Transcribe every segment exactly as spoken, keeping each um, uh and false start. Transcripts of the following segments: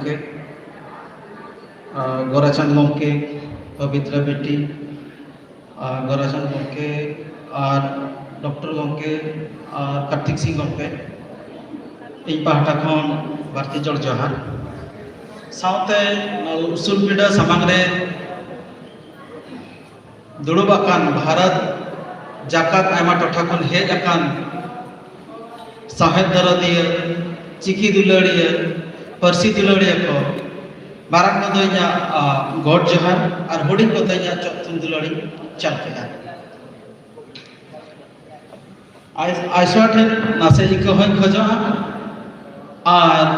ᱜᱚᱢᱠᱮ, ᱟᱨ ᱜᱳᱨᱟᱪᱟᱸᱫᱽ ᱜᱚᱢᱠᱮ, ᱯᱚᱵᱤᱛᱨᱟ ᱵᱤᱴᱤ, ᱟᱨ ᱜᱳᱨᱟᱪᱟᱸᱫᱽ ᱜᱚᱢᱠᱮ, ᱟᱨ ᱰᱚᱠᱴᱚᱨ ᱜᱚᱢᱠᱮ, ᱟᱨ ᱠᱟᱨᱛᱤᱠ ᱥᱤᱝ ᱜᱚᱢᱠᱮ, ᱤᱧ ᱯᱟᱦᱴᱟ ᱠᱷᱚᱱ ᱵᱟᱨᱛᱤ ᱡᱚᱲ ᱡᱚᱦᱟᱨ᱾ ᱥᱟᱶᱛᱮ ᱱᱚᱣᱟ ᱩᱥᱩᱞ ᱯᱤᱸᱰᱟᱹ ᱥᱟᱢᱟᱝ ᱨᱮ ᱫᱩᱲᱩᱵ ᱟᱠᱟᱱ ᱵᱷᱟᱨᱚᱛ ᱡᱟᱠᱟᱛ ᱟᱭᱢᱟ ᱴᱚᱴᱷᱟ ᱠᱷᱚᱱ ᱦᱮᱡ ᱟᱠᱟᱱ ᱥᱟᱶᱦᱮᱫ ᱫᱚᱨᱚᱫᱤᱭᱟᱹ, ᱪᱤᱠᱤ ᱫᱩᱞᱟᱹᱲᱤᱭᱟᱹ, ᱯᱟᱹᱨᱥᱤ ᱫᱩᱞᱟᱹᱲᱤᱭᱟᱹ ᱠᱚ, ᱢᱟᱨᱟᱝ ᱠᱚᱫᱚ ᱤᱧᱟᱹᱜ, ᱟ, ᱜᱚᱰ ᱡᱚᱦᱟᱨ ᱟᱨ ᱦᱩᱰᱤᱧ ᱠᱚᱫᱚ ᱤᱧᱟᱹᱜ ᱪᱚᱛ ᱛᱷᱩᱢ ᱫᱩᱞᱟᱹᱲᱤᱧ ᱪᱟᱞ ᱠᱮᱫᱟ᱾ ᱟᱭ-, ᱟᱭᱥᱣᱟ ᱴᱷᱮᱱ ᱱᱟᱥᱮ ᱤᱠᱟᱹ ᱦᱚᱸᱧ ᱠᱷᱚᱡᱚᱜᱼᱟ ᱟᱨ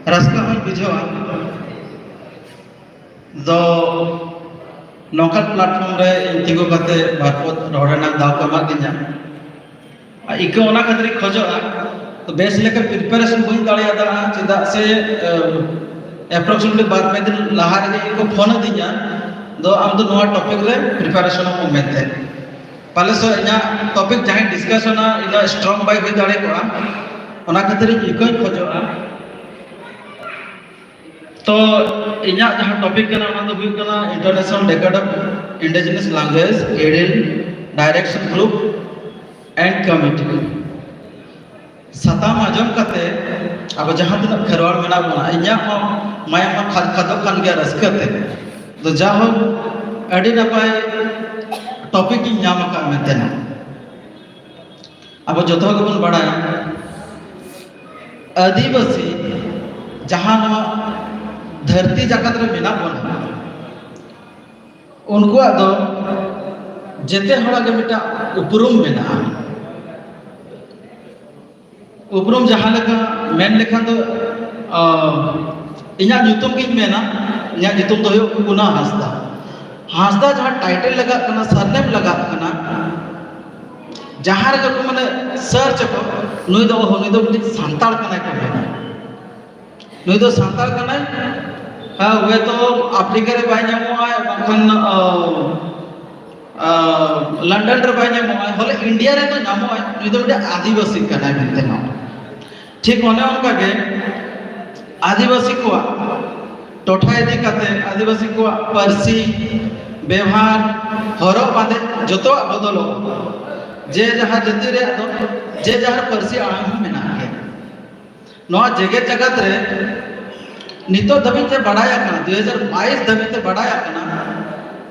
ᱨᱟᱹᱥᱠᱟᱹ ᱦᱚᱸᱧ ᱵᱩᱡᱷᱟᱹᱣᱟ᱾ ᱫᱚ ᱱᱚᱝᱠᱟᱱ platform ᱨᱮ ᱤᱧ ᱛᱤᱸᱜᱩ ᱠᱟᱛᱮ ᱵᱟᱨ ᱯᱚᱫ ᱨᱚᱲ ᱨᱮᱱᱟᱜ ᱫᱟᱣ ᱠᱚ ᱮᱢᱟᱫᱤᱧᱟ᱾ ᱟᱨ ᱤᱠᱟᱹ ᱚᱱᱟ ᱠᱷᱟᱹᱛᱤᱨ ᱤᱧ ᱠᱷᱚᱡᱚᱜᱼᱟ, ᱛᱚ ᱵᱮᱥ ᱞᱮᱠᱟ preparation ᱵᱟᱹᱧ ᱫᱟᱲᱮᱭᱟᱫᱟ, ᱪᱮᱫᱟᱜ ᱥᱮ, ᱟᱹ, approximately ᱵᱟᱨ ᱯᱮ ᱫᱤᱱ ᱞᱟᱦᱟ ᱨᱮᱜᱮ ᱤᱧ ᱠᱚ ᱯᱷᱳᱱ ᱟᱹᱫᱤᱧᱟ, ᱫᱚ ᱟᱢ ᱫᱚ ᱱᱚᱣᱟ topic ᱨᱮ preparation ᱟᱢ ᱢᱮᱱᱛᱮ᱾ ᱯᱟᱞᱮ ᱥᱮ ᱤᱧᱟᱹᱜ topic ᱡᱟᱦᱟᱸᱧ discussion ᱟ, ᱤᱱᱟᱹᱜ strong ᱵᱟᱭ ᱦᱩᱭ ᱫᱟᱲᱮ ᱠᱚᱜᱼᱟ, ᱚᱱᱟ ᱠᱷᱟᱹᱛᱤᱨ ᱤᱧ ᱤᱠᱟᱹᱧ ᱠᱷᱚᱡᱚᱜᱼᱟ᱾ ᱛᱚ ᱤᱧᱟᱹᱜ ᱡᱟᱦᱟᱸ topic ᱠᱟᱱᱟ, ᱚᱱᱟ ᱫᱚ ᱦᱩᱭᱩᱜ ᱠᱟᱱᱟ International Decade of Indigenous Language, aided Direction Group and Committee᱾ ᱥᱟᱛᱟᱢ ᱟᱸᱡᱚᱢ ᱠᱟᱛᱮ ᱟᱵᱚ ᱡᱟᱦᱟᱸ ᱛᱤᱱᱟᱹᱜ ᱠᱷᱮᱨᱣᱟᱲ ᱢᱮᱱᱟᱜ ᱵᱚᱱᱟ, ᱤᱧᱟᱹᱜ ᱦᱚᱸ ᱢᱟᱭᱟᱢ ᱢᱟ ᱠᱷᱟᱫ ᱠᱷᱟᱫᱚᱜ ᱠᱟᱱ ᱜᱮᱭᱟ ᱨᱟᱹᱥᱠᱟᱹ ᱛᱮ᱾ ᱛᱚ ᱡᱟᱭᱦᱳᱠ, ᱟᱹᱰᱤ ᱱᱟᱯᱟᱭ topic ᱤᱧ ᱧᱟᱢ ᱟᱠᱟᱫ ᱢᱮᱱᱛᱮ ᱱᱟᱜ᱾ ᱟᱵᱚ ᱡᱚᱛᱚ ᱦᱚᱲ ᱜᱮᱵᱚᱱ ᱵᱟᱲᱟᱭᱟ, ᱟᱹᱫᱤᱵᱟᱹᱥᱤ ᱡᱟᱦᱟᱸ ᱱᱚᱣᱟ ᱫᱷᱟᱹᱨᱛᱤ ᱡᱟᱠᱟᱛ ᱨᱮ ᱢᱮᱱᱟᱜ ᱵᱚᱱᱟ, ᱩᱱᱠᱩᱣᱟᱜ ᱫᱚ ᱡᱮᱛᱮ ᱦᱚᱲᱟᱜ ᱜᱮ ᱢᱤᱫᱴᱟᱝ ᱩᱯᱨᱩᱢ ᱢᱮᱱᱟᱜᱼᱟ᱾ ᱩᱯᱨᱩᱢ ᱡᱟᱦᱟᱸ ᱞᱮᱠᱟ ᱢᱮᱱ ᱞᱮᱠᱷᱟᱱ ᱫᱚ, ᱟ, ᱤᱧᱟᱹᱜ ᱧᱩᱛᱩᱢ ᱜᱤᱧ ᱢᱮᱱᱟ, ᱤᱧᱟᱹᱜ ᱧᱩᱛᱩᱢ ᱫᱚ ᱦᱩᱭᱩᱜ ᱠᱟᱱᱟ ᱦᱟᱸᱥᱫᱟ᱾ ᱦᱟᱸᱥᱫᱟ ᱡᱟᱦᱟᱸ title ᱞᱟᱜᱟᱜ ᱠᱟᱱᱟ, surname ᱞᱟᱜᱟᱜ ᱠᱟᱱᱟ, ᱡᱟᱦᱟᱸ ᱨᱮᱜᱮ ᱠᱚ ᱢᱟᱱᱮ search ᱟᱠᱚ, ᱱᱩᱭ ᱫᱚ, ᱚᱦᱚ, ᱱᱩᱭ ᱫᱚ ᱢᱤᱫᱴᱤᱡ ᱥᱟᱱᱛᱟᱲ ᱠᱟᱱᱟᱭ ᱠᱚ ᱢᱮᱱᱟ᱾ ᱱᱩᱭ ᱫᱚ ᱥᱟᱱᱛᱟᱲ ᱠᱟᱱᱟᱭ, ᱦᱮᱸ, ᱦᱚᱭᱛᱳ ᱟᱯᱷᱨᱤᱠᱟ ᱨᱮ ᱵᱟᱭ ᱧᱟᱢᱚᱜᱼᱟ, ᱵᱟᱝᱠᱷᱟᱱ, ᱟ, ᱟ, ᱞᱚᱱᱰᱚᱱ ᱨᱮ ᱵᱟᱭ ᱧᱟᱢᱚᱜᱼᱟ, ᱦᱚᱞᱮ ᱤᱱᱰᱤᱭᱟ ᱨᱮᱫᱚ ᱧᱟᱢᱚᱜᱼᱟ, ᱱᱩᱭ ᱫᱚ ᱢᱤᱫᱴᱮᱱ ᱟᱹᱫᱤᱵᱟᱹᱥᱤ ᱠᱟᱱᱟᱭ ᱢᱮᱱᱛᱮ ᱱᱚᱣᱟ᱾ ᱴᱷᱤᱠ ᱚᱱᱮ ᱚᱱᱠᱟ ᱜᱮ ᱟᱹᱫᱤᱵᱟᱹᱥᱤ ᱠᱚᱣᱟᱜ ᱴᱚᱴᱷᱟ ᱤᱫᱤ ᱠᱟᱛᱮ ᱟᱹᱫᱤᱵᱟᱹᱥᱤ ᱠᱚᱣᱟᱜ ᱯᱟᱹᱨᱥᱤ, ᱵᱮᱣᱦᱟᱨ, ᱦᱚᱨᱚᱜ ᱵᱟᱸᱫᱮ ᱡᱚᱛᱚᱣᱟᱜ ᱵᱚᱫᱚᱞᱚᱜᱼᱟ᱾ ᱡᱮ ᱡᱟᱦᱟᱸ ᱡᱟᱹᱛᱤ ᱨᱮᱭᱟᱜ ᱫᱚ ᱡᱮ ᱡᱟᱦᱟᱸ ᱯᱟᱹᱨᱥᱤ ᱟᱲᱟᱝ ᱦᱚᱸ ᱢᱮᱱᱟᱜ ᱜᱮᱭᱟ᱾ ᱱᱚᱣᱟ ᱡᱮᱜᱮᱛ ᱡᱟᱠᱟᱛ ᱨᱮ ᱱᱤᱛᱚᱜ ᱫᱷᱟᱹᱵᱤᱡ ᱛᱮ ᱵᱟᱲᱟᱭ ᱟᱠᱟᱱᱟ, ᱫᱩ ᱦᱟᱡᱟᱨ ᱵᱟᱭᱤᱥ ᱫᱷᱟᱹᱵᱤᱡ ᱛᱮ ᱵᱟᱲᱟᱭ ᱟᱠᱟᱱᱟ,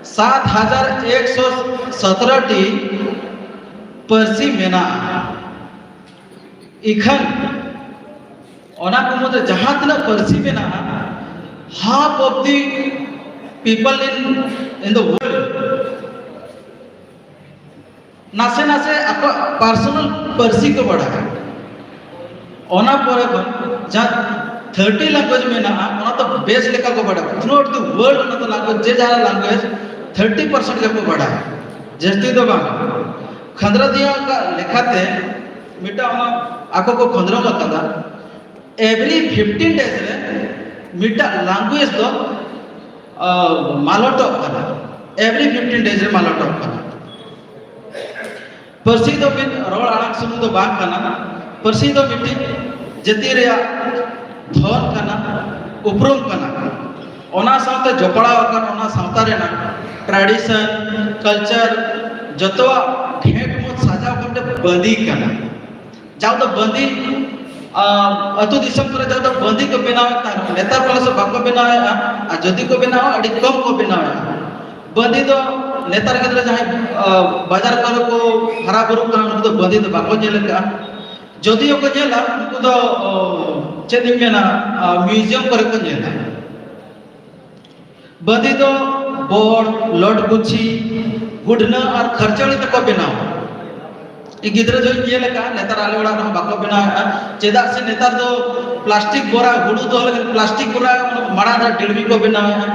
ᱥᱟᱛ ᱦᱟᱡᱟᱨ ᱮᱠᱥᱚ ᱥᱚᱛᱨᱚ ᱴᱤ ᱯᱟᱹᱨᱥᱤ ᱢᱮᱱᱟᱜᱼᱟ᱾ ᱤᱠᱷᱟᱹᱱ ᱚᱱᱟ ᱠᱚ ᱢᱩᱫᱽᱨᱮ ᱡᱟᱦᱟᱸ ᱛᱤᱱᱟᱹᱜ ᱯᱟᱹᱨᱥᱤ ᱢᱮᱱᱟᱜᱼᱟ, half of the people in, in the world ᱱᱟᱥᱮ ᱱᱟᱥᱮ ᱟᱠᱚᱣᱟᱜ personal ᱯᱟᱹᱨᱥᱤ ᱠᱚ ᱵᱟᱲᱟᱭᱟ᱾ ᱚᱱᱟ ᱯᱚᱨᱮ ᱠᱷᱚᱱ ᱡᱟᱦᱟᱸ thirty language ᱢᱮᱱᱟᱜᱼᱟ, ᱚᱱᱟ ᱫᱚ ᱵᱮᱥ ᱞᱮᱠᱟ ᱠᱚ ᱵᱟᱲᱟᱭᱟ᱾ Throughout the world ᱚᱱᱟ ᱫᱚ language, ᱡᱮ ᱡᱟᱦᱟᱸ language thirty percent ᱜᱮᱠᱚ ᱵᱟᱲᱟᱭᱟ, ᱡᱟᱹᱥᱛᱤ ᱫᱚ ᱵᱟᱝ᱾ ᱠᱷᱟᱸᱫᱽᱨᱚᱸᱫᱤᱭᱟᱹ ᱟᱜ ᱞᱮᱠᱟᱛᱮ ᱢᱤᱫᱴᱟᱝ ᱚᱱᱟ ᱟᱠᱚ ᱠᱚ ᱠᱷᱚᱸᱫᱽᱨᱚᱸᱫ ᱟᱠᱟᱫᱟ, every fifteen days ᱨᱮ ᱢᱤᱫᱴᱟᱝ language ᱫᱚ ᱟᱸ, ᱢᱟᱞᱚᱴᱚᱜ ᱠᱟᱱᱟ᱾ Every fifteen days ᱨᱮ ᱢᱟᱞᱚᱴᱚᱜ ᱠᱟᱱᱟ᱾ ᱯᱟᱹᱨᱥᱤ ᱫᱚ ᱢᱤᱫ ᱨᱚᱲ ᱟᱲᱟᱝ ᱥᱩᱢᱩᱝ ᱫᱚ ᱵᱟᱝ ᱠᱟᱱᱟ᱾ ᱯᱟᱹᱨᱥᱤ ᱫᱚ ᱢᱤᱫᱴᱤᱡ ᱡᱟᱹᱛᱤ ᱨᱮᱭᱟᱜ ᱫᱷᱚᱱ ᱠᱟᱱᱟ, ᱩᱯᱨᱩᱢ ᱠᱟᱱᱟ᱾ ᱚᱱᱟ ᱥᱟᱶᱛᱮ ᱡᱚᱯᱲᱟᱣ ᱟᱠᱟᱱ ᱚᱱᱟ ᱥᱟᱶᱛᱟ ᱨᱮᱱᱟᱜ tradition, culture, ᱡᱚᱛᱚᱣᱟᱜ ᱜᱷᱮᱸᱴ ᱢᱩᱸᱫ ᱥᱟᱡᱟᱣ ᱠᱟᱛᱮ ᱵᱟᱸᱫᱤ ᱠᱟᱱᱟ᱾ ᱡᱟᱦᱟᱸ ᱫᱚ ᱵᱟᱸᱫᱤ, ᱟᱸ, ᱟᱹᱛᱩ ᱫᱤᱥᱚᱢ ᱠᱚᱨᱮ ᱡᱟᱦᱟᱸ ᱫᱚ ᱵᱟᱸᱫᱤ ᱠᱚ ᱵᱮᱱᱟᱣᱮᱫ ᱛᱟᱦᱮᱸᱫ, ᱱᱮᱛᱟᱨ ᱯᱟᱞᱮ ᱥᱮ ᱵᱟᱠᱚ ᱵᱮᱱᱟᱣᱮᱫᱼᱟ, ᱟᱨ ᱡᱩᱫᱤ ᱠᱚ ᱵᱮᱱᱟᱣᱟ, ᱟᱹᱰᱤ ᱠᱚᱢ ᱠᱚ ᱵᱮᱱᱟᱣᱮᱫᱼᱟ᱾ ᱵᱟᱸᱫᱤ ᱫᱚ ᱱᱮᱛᱟᱨ ᱜᱤᱫᱽᱨᱟᱹ ᱡᱟᱦᱟᱸᱭ, ᱟᱸ, ᱵᱟᱡᱟᱨ ᱠᱚᱨᱮ ᱠᱚ ᱦᱟᱨᱟ ᱵᱩᱨᱩᱜ ᱠᱟᱱᱟ, ᱩᱱᱠᱩ ᱫᱚ ᱵᱟᱸᱫᱤ ᱫᱚ ᱵᱟᱠᱚ ᱧᱮᱞ ᱟᱠᱟᱫᱼᱟ᱾ ᱡᱩᱫᱤᱭᱳ ᱠᱚ ᱧᱮᱞᱟ, ᱩᱱᱠᱩ ᱫᱚ, ᱚ, ᱪᱮᱫ ᱤᱧ ᱢᱮᱱᱟ, ᱟᱸ, museum ᱠᱚᱨᱮ ᱠᱚ ᱧᱮᱞᱟ᱾ ᱵᱟᱸᱫᱤ ᱫᱚ ᱵᱚᱲ, ᱞᱚᱴ ᱜᱩᱪᱷᱤ, ᱜᱩᱰᱱᱟᱹ ᱟᱨ ᱠᱷᱟᱹᱨᱪᱟᱹᱲᱤ ᱛᱮᱠᱚ ᱵᱮᱱᱟᱣᱟ᱾ ᱤᱧ ᱜᱤᱫᱽᱨᱟᱹ ᱡᱚᱦᱚᱜ ᱤᱧ ᱧᱮᱞ ᱟᱠᱟᱫᱼᱟ, ᱱᱮᱛᱟᱨ ᱟᱞᱮ ᱚᱲᱟᱜ ᱨᱮᱦᱚᱸ ᱵᱟᱠᱚ ᱵᱮᱱᱟᱣᱮᱫᱼᱟ᱾ ᱪᱮᱫᱟᱜ ᱥᱮ ᱱᱮᱛᱟᱨ ᱫᱚ ᱯᱞᱟᱥᱴᱤᱠ ᱵᱚᱨᱟ, ᱦᱩᱲᱩ ᱫᱚᱦᱚ ᱞᱟᱹᱜᱤᱫ ᱯᱞᱟᱥᱴᱤᱠ ᱵᱚᱨᱟ, ᱢᱟᱲᱟᱝ ᱨᱮ ᱰᱤᱲᱢᱤ ᱠᱚ ᱵᱮᱱᱟᱣᱮᱫᱼᱟ,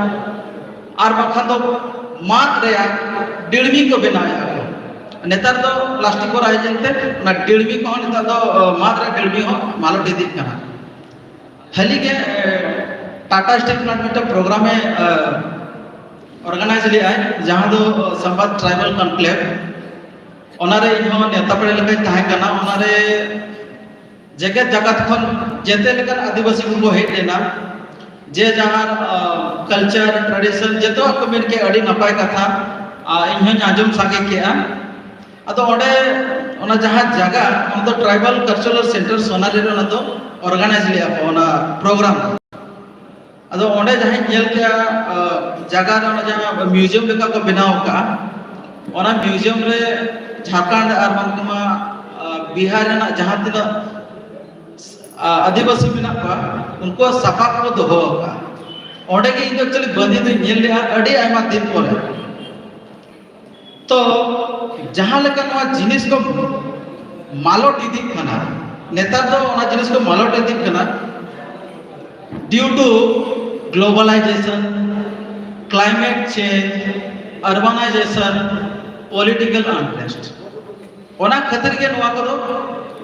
ᱟᱨ ᱵᱟᱝᱠᱷᱟᱱ ᱫᱚ ᱢᱟᱫ ᱨᱮᱭᱟᱜ ᱰᱤᱲᱢᱤ ᱠᱚ ᱵᱮᱱᱟᱣᱮᱫᱼᱟ ᱠᱚ᱾ ᱱᱮᱛᱟᱨ ᱫᱚ ᱯᱞᱟᱥᱴᱤᱠ ᱵᱚᱨᱟ ᱦᱮᱡ ᱮᱱᱛᱮ ᱚᱱᱟ ᱰᱤᱲᱢᱤ ᱠᱚᱦᱚᱸ ᱱᱮᱛᱟᱨ ᱫᱚ, ᱟᱸ, ᱢᱟᱫ ᱨᱮᱭᱟᱜ ᱰᱤᱲᱢᱤ ᱦᱚᱸ ᱢᱟᱞᱚᱴ ᱤᱫᱤᱜ ᱠᱟᱱᱟ᱾ ᱦᱟᱹᱞᱤ ᱜᱮ, ᱮ, Tata Steel Plant ᱢᱤᱫᱴᱟᱝ program ᱮ, ᱮ, organize ᱞᱮᱫᱟᱭ, ᱡᱟᱦᱟᱸ ᱫᱚ ᱥᱟᱢᱵᱟᱫ Tribal Conclave, ᱚᱱᱟᱨᱮ ᱤᱧ ᱦᱚᱸ ᱱᱮᱣᱛᱟ ᱯᱮᱲᱟ ᱞᱮᱠᱟᱧ ᱛᱟᱦᱮᱸ ᱠᱟᱱᱟ᱾ ᱚᱱᱟᱨᱮ ᱡᱮᱜᱮᱛ ᱡᱟᱠᱟᱛ ᱠᱷᱚᱱ ᱡᱮᱛᱮ ᱞᱮᱠᱟᱱ ᱟᱹᱫᱤᱵᱟᱹᱥᱤ ᱠᱚᱠᱚ ᱦᱮᱡ ᱞᱮᱱᱟ᱾ ᱡᱮ ᱡᱟᱦᱟᱨ ᱠᱟᱞᱪᱟᱨ, ᱴᱨᱟᱰᱤᱥᱚᱱ, ᱡᱚᱛᱚᱣᱟᱜ ᱠᱚ ᱢᱮᱱ ᱠᱮᱜᱼᱟ, ᱟᱹᱰᱤ ᱱᱟᱯᱟᱭ ᱠᱟᱛᱷᱟ᱾ ᱟᱨ ᱤᱧ ᱦᱚᱸᱧ ᱟᱸᱡᱚᱢ ᱥᱟᱸᱜᱮ ᱠᱮᱜᱼᱟ᱾ ᱟᱫᱚ ᱚᱸᱰᱮ ᱚᱱᱟ ᱡᱟᱦᱟᱸ ᱡᱟᱭᱜᱟ, ᱚᱱᱟ ᱫᱚ ᱴᱨᱟᱭᱵᱟᱞ ᱠᱟᱞᱪᱟᱨᱟᱞ ᱥᱮᱱᱴᱟᱨ ᱥᱳᱱᱟᱞᱤ ᱨᱮ ᱚᱱᱟ ᱫᱚ ᱚᱨᱜᱟᱱᱟᱭᱤᱡᱽ ᱞᱮᱜᱼᱟ ᱠᱚ, ᱚᱱᱟ ᱯᱨᱳᱜᱨᱟᱢ᱾ ᱟᱫᱚ ᱚᱸᱰᱮ ᱡᱟᱦᱟᱸᱧ ᱧᱮᱞ ᱠᱮᱜᱼᱟ, ᱡᱟᱭᱜᱟ ᱨᱮ ᱚᱱᱟ ᱡᱟᱦᱟᱸ ᱢᱤᱭᱩᱡᱤᱭᱟᱢ ᱞᱮᱠᱟ ᱠᱚ ᱵᱮᱱᱟᱣ ᱠᱟᱜᱼᱟ, ᱚᱱᱟ ᱢᱤᱭᱩᱡᱤᱭᱟᱢ ᱨᱮ ᱡᱷᱟᱲᱠᱷᱚᱸᱰ ᱟᱨ ᱵᱟᱝᱠᱷᱟᱱ ᱵᱤᱦᱟᱨ ᱨᱮᱱᱟᱜ ᱡᱟᱦᱟᱸ ᱛᱤᱱᱟᱹᱜ ᱟᱹᱫᱤᱵᱟᱹᱥᱤ ᱢᱮᱱᱟᱜ ᱠᱚᱣᱟ, ᱩᱱᱠᱩᱣᱟᱜ ᱥᱟᱯᱟᱵ ᱠᱚ ᱫᱚᱦᱚ ᱟᱠᱟᱫᱼᱟ᱾ ᱚᱸᱰᱮ ᱜᱮ ᱤᱧ ᱫᱚ ᱮᱠᱪᱩᱭᱮᱞᱤ ᱵᱟᱸᱫᱤ ᱫᱚᱧ ᱧᱮᱞ ᱞᱮᱜᱼᱟ, ᱟᱹᱰᱤ ᱟᱭᱢᱟ ᱫᱤᱱ ᱯᱚᱨᱮ᱾ ᱛᱚ ᱡᱟᱦᱟᱸ ᱞᱮᱠᱟ ᱱᱚᱣᱟ ᱡᱤᱱᱤᱥ ᱠᱚ ᱢᱟᱞᱚᱴ ᱤᱫᱤᱜ ᱠᱟᱱᱟ, ᱱᱮᱛᱟᱨ ᱫᱚ ᱚᱱᱟ ᱡᱤᱱᱤᱥ ᱠᱚ ᱢᱟᱞᱚᱴ ᱤᱫᱤᱜ ᱠᱟᱱᱟ, due to globalization, climate change, urbanization, political unrest, ᱚᱱᱟ ᱠᱷᱟᱹᱛᱤᱨ ᱜᱮ ᱱᱚᱣᱟ ᱠᱚᱫᱚ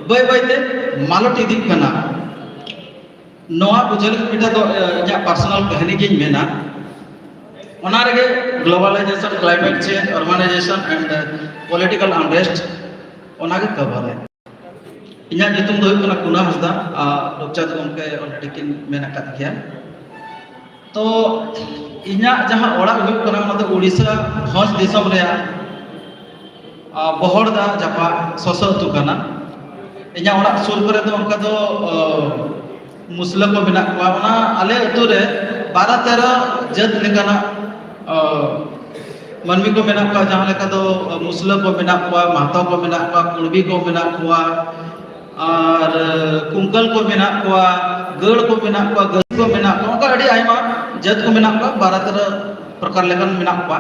ᱵᱟᱹᱭ ᱵᱟᱹᱭ ᱛᱮ ᱢᱟᱞᱚᱴ ᱤᱫᱤᱜ ᱠᱟᱱᱟ᱾ ᱱᱚᱣᱟ ᱵᱩᱡᱷᱟᱹᱣ ᱞᱟᱹᱜᱤᱫ ᱢᱤᱫᱴᱟᱝ ᱫᱚ ᱤᱧᱟᱹᱜ ᱯᱟᱨᱥᱚᱱᱟᱞ ᱠᱟᱹᱦᱱᱤ ᱜᱤᱧ ᱢᱮᱱᱟ᱾ ᱚᱱᱟ ᱨᱮᱜᱮ globalization, climate change, urbanization and political unrest, ᱚᱱᱟᱜᱮ ᱠᱟᱵᱷᱟᱨ ᱟᱭ᱾ ᱤᱧᱟᱹᱜ ᱧᱩᱛᱩᱢ ᱫᱚ ᱦᱩᱭᱩᱜ ᱠᱟᱱᱟ ᱠᱩᱱᱟ ᱦᱟᱸᱥᱫᱟ᱾ ᱟᱨ ᱨᱩᱯᱪᱟᱸᱫᱽ ᱜᱚᱢᱠᱮ already ᱠᱤᱱ ᱢᱮᱱ ᱟᱠᱟᱫ ᱜᱮᱭᱟ᱾ ᱛᱚ ᱤᱧᱟᱹᱜ ᱡᱟᱦᱟᱸ ᱚᱲᱟᱜ ᱦᱩᱭᱩᱜ ᱠᱟᱱᱟ, ᱚᱱᱟ ᱫᱚ ᱩᱲᱤᱥᱥᱟ ᱵᱷᱚᱸᱡᱽ ᱫᱤᱥᱚᱢ ᱨᱮᱭᱟᱜ ᱵᱚᱦᱚᱲᱫᱟ ᱡᱟᱯᱟᱜ ᱥᱚᱥᱚ ᱟᱹᱛᱩ ᱠᱟᱱᱟ᱾ ᱤᱧᱟᱹᱜ ᱚᱲᱟᱜ ᱥᱩᱨ ᱠᱚᱨᱮ ᱫᱚ ᱚᱱᱠᱟ ᱫᱚ ᱢᱩᱥᱞᱟᱹ ᱠᱚ ᱢᱮᱱᱟᱜ ᱠᱚᱣᱟ᱾ ᱚᱱᱟ ᱟᱞᱮ ᱟᱹᱛᱩ ᱨᱮ ᱵᱟᱨᱚ ᱛᱮᱨᱚ ᱡᱟᱹᱛ ᱞᱮᱠᱟᱱᱟᱜ ᱢᱟᱹᱱᱢᱤ ᱠᱚ ᱢᱮᱱᱟᱜ ᱠᱚᱣᱟ, ᱡᱟᱦᱟᱸ ᱞᱮᱠᱟ ᱫᱚ ᱢᱩᱥᱞᱟᱹ ᱠᱚ ᱢᱮᱱᱟᱜ ᱠᱚᱣᱟ, ᱢᱟᱦᱛᱚ ᱠᱚ ᱢᱮᱱᱟᱜ ᱠᱚᱣᱟ, ᱠᱩᱲᱵᱤ ᱠᱚ ᱢᱮᱱᱟᱜ ᱠᱚᱣᱟ, ᱟᱨ ᱠᱩᱝᱠᱟᱹᱞ ᱠᱚ ᱢᱮᱱᱟᱜ ᱠᱚᱣᱟ, ᱜᱟᱹᱲ ᱠᱚ ᱢᱮᱱᱟᱜ ᱠᱚᱣᱟ, ᱜᱟᱹᱲ ᱠᱚ ᱢᱮᱱᱟᱜ ᱠᱚᱣᱟ, ᱚᱱᱠᱟ ᱟᱹᱰᱤ ᱟᱭᱢᱟ ᱡᱟᱹᱛ ᱠᱚ ᱢᱮᱱᱟᱜ ᱠᱚᱣᱟ, ᱵᱟᱨᱚ ᱛᱮᱨᱚ ᱯᱨᱚᱠᱟᱨ ᱞᱮᱠᱟᱱ ᱢᱮᱱᱟᱜ ᱠᱚᱣᱟ᱾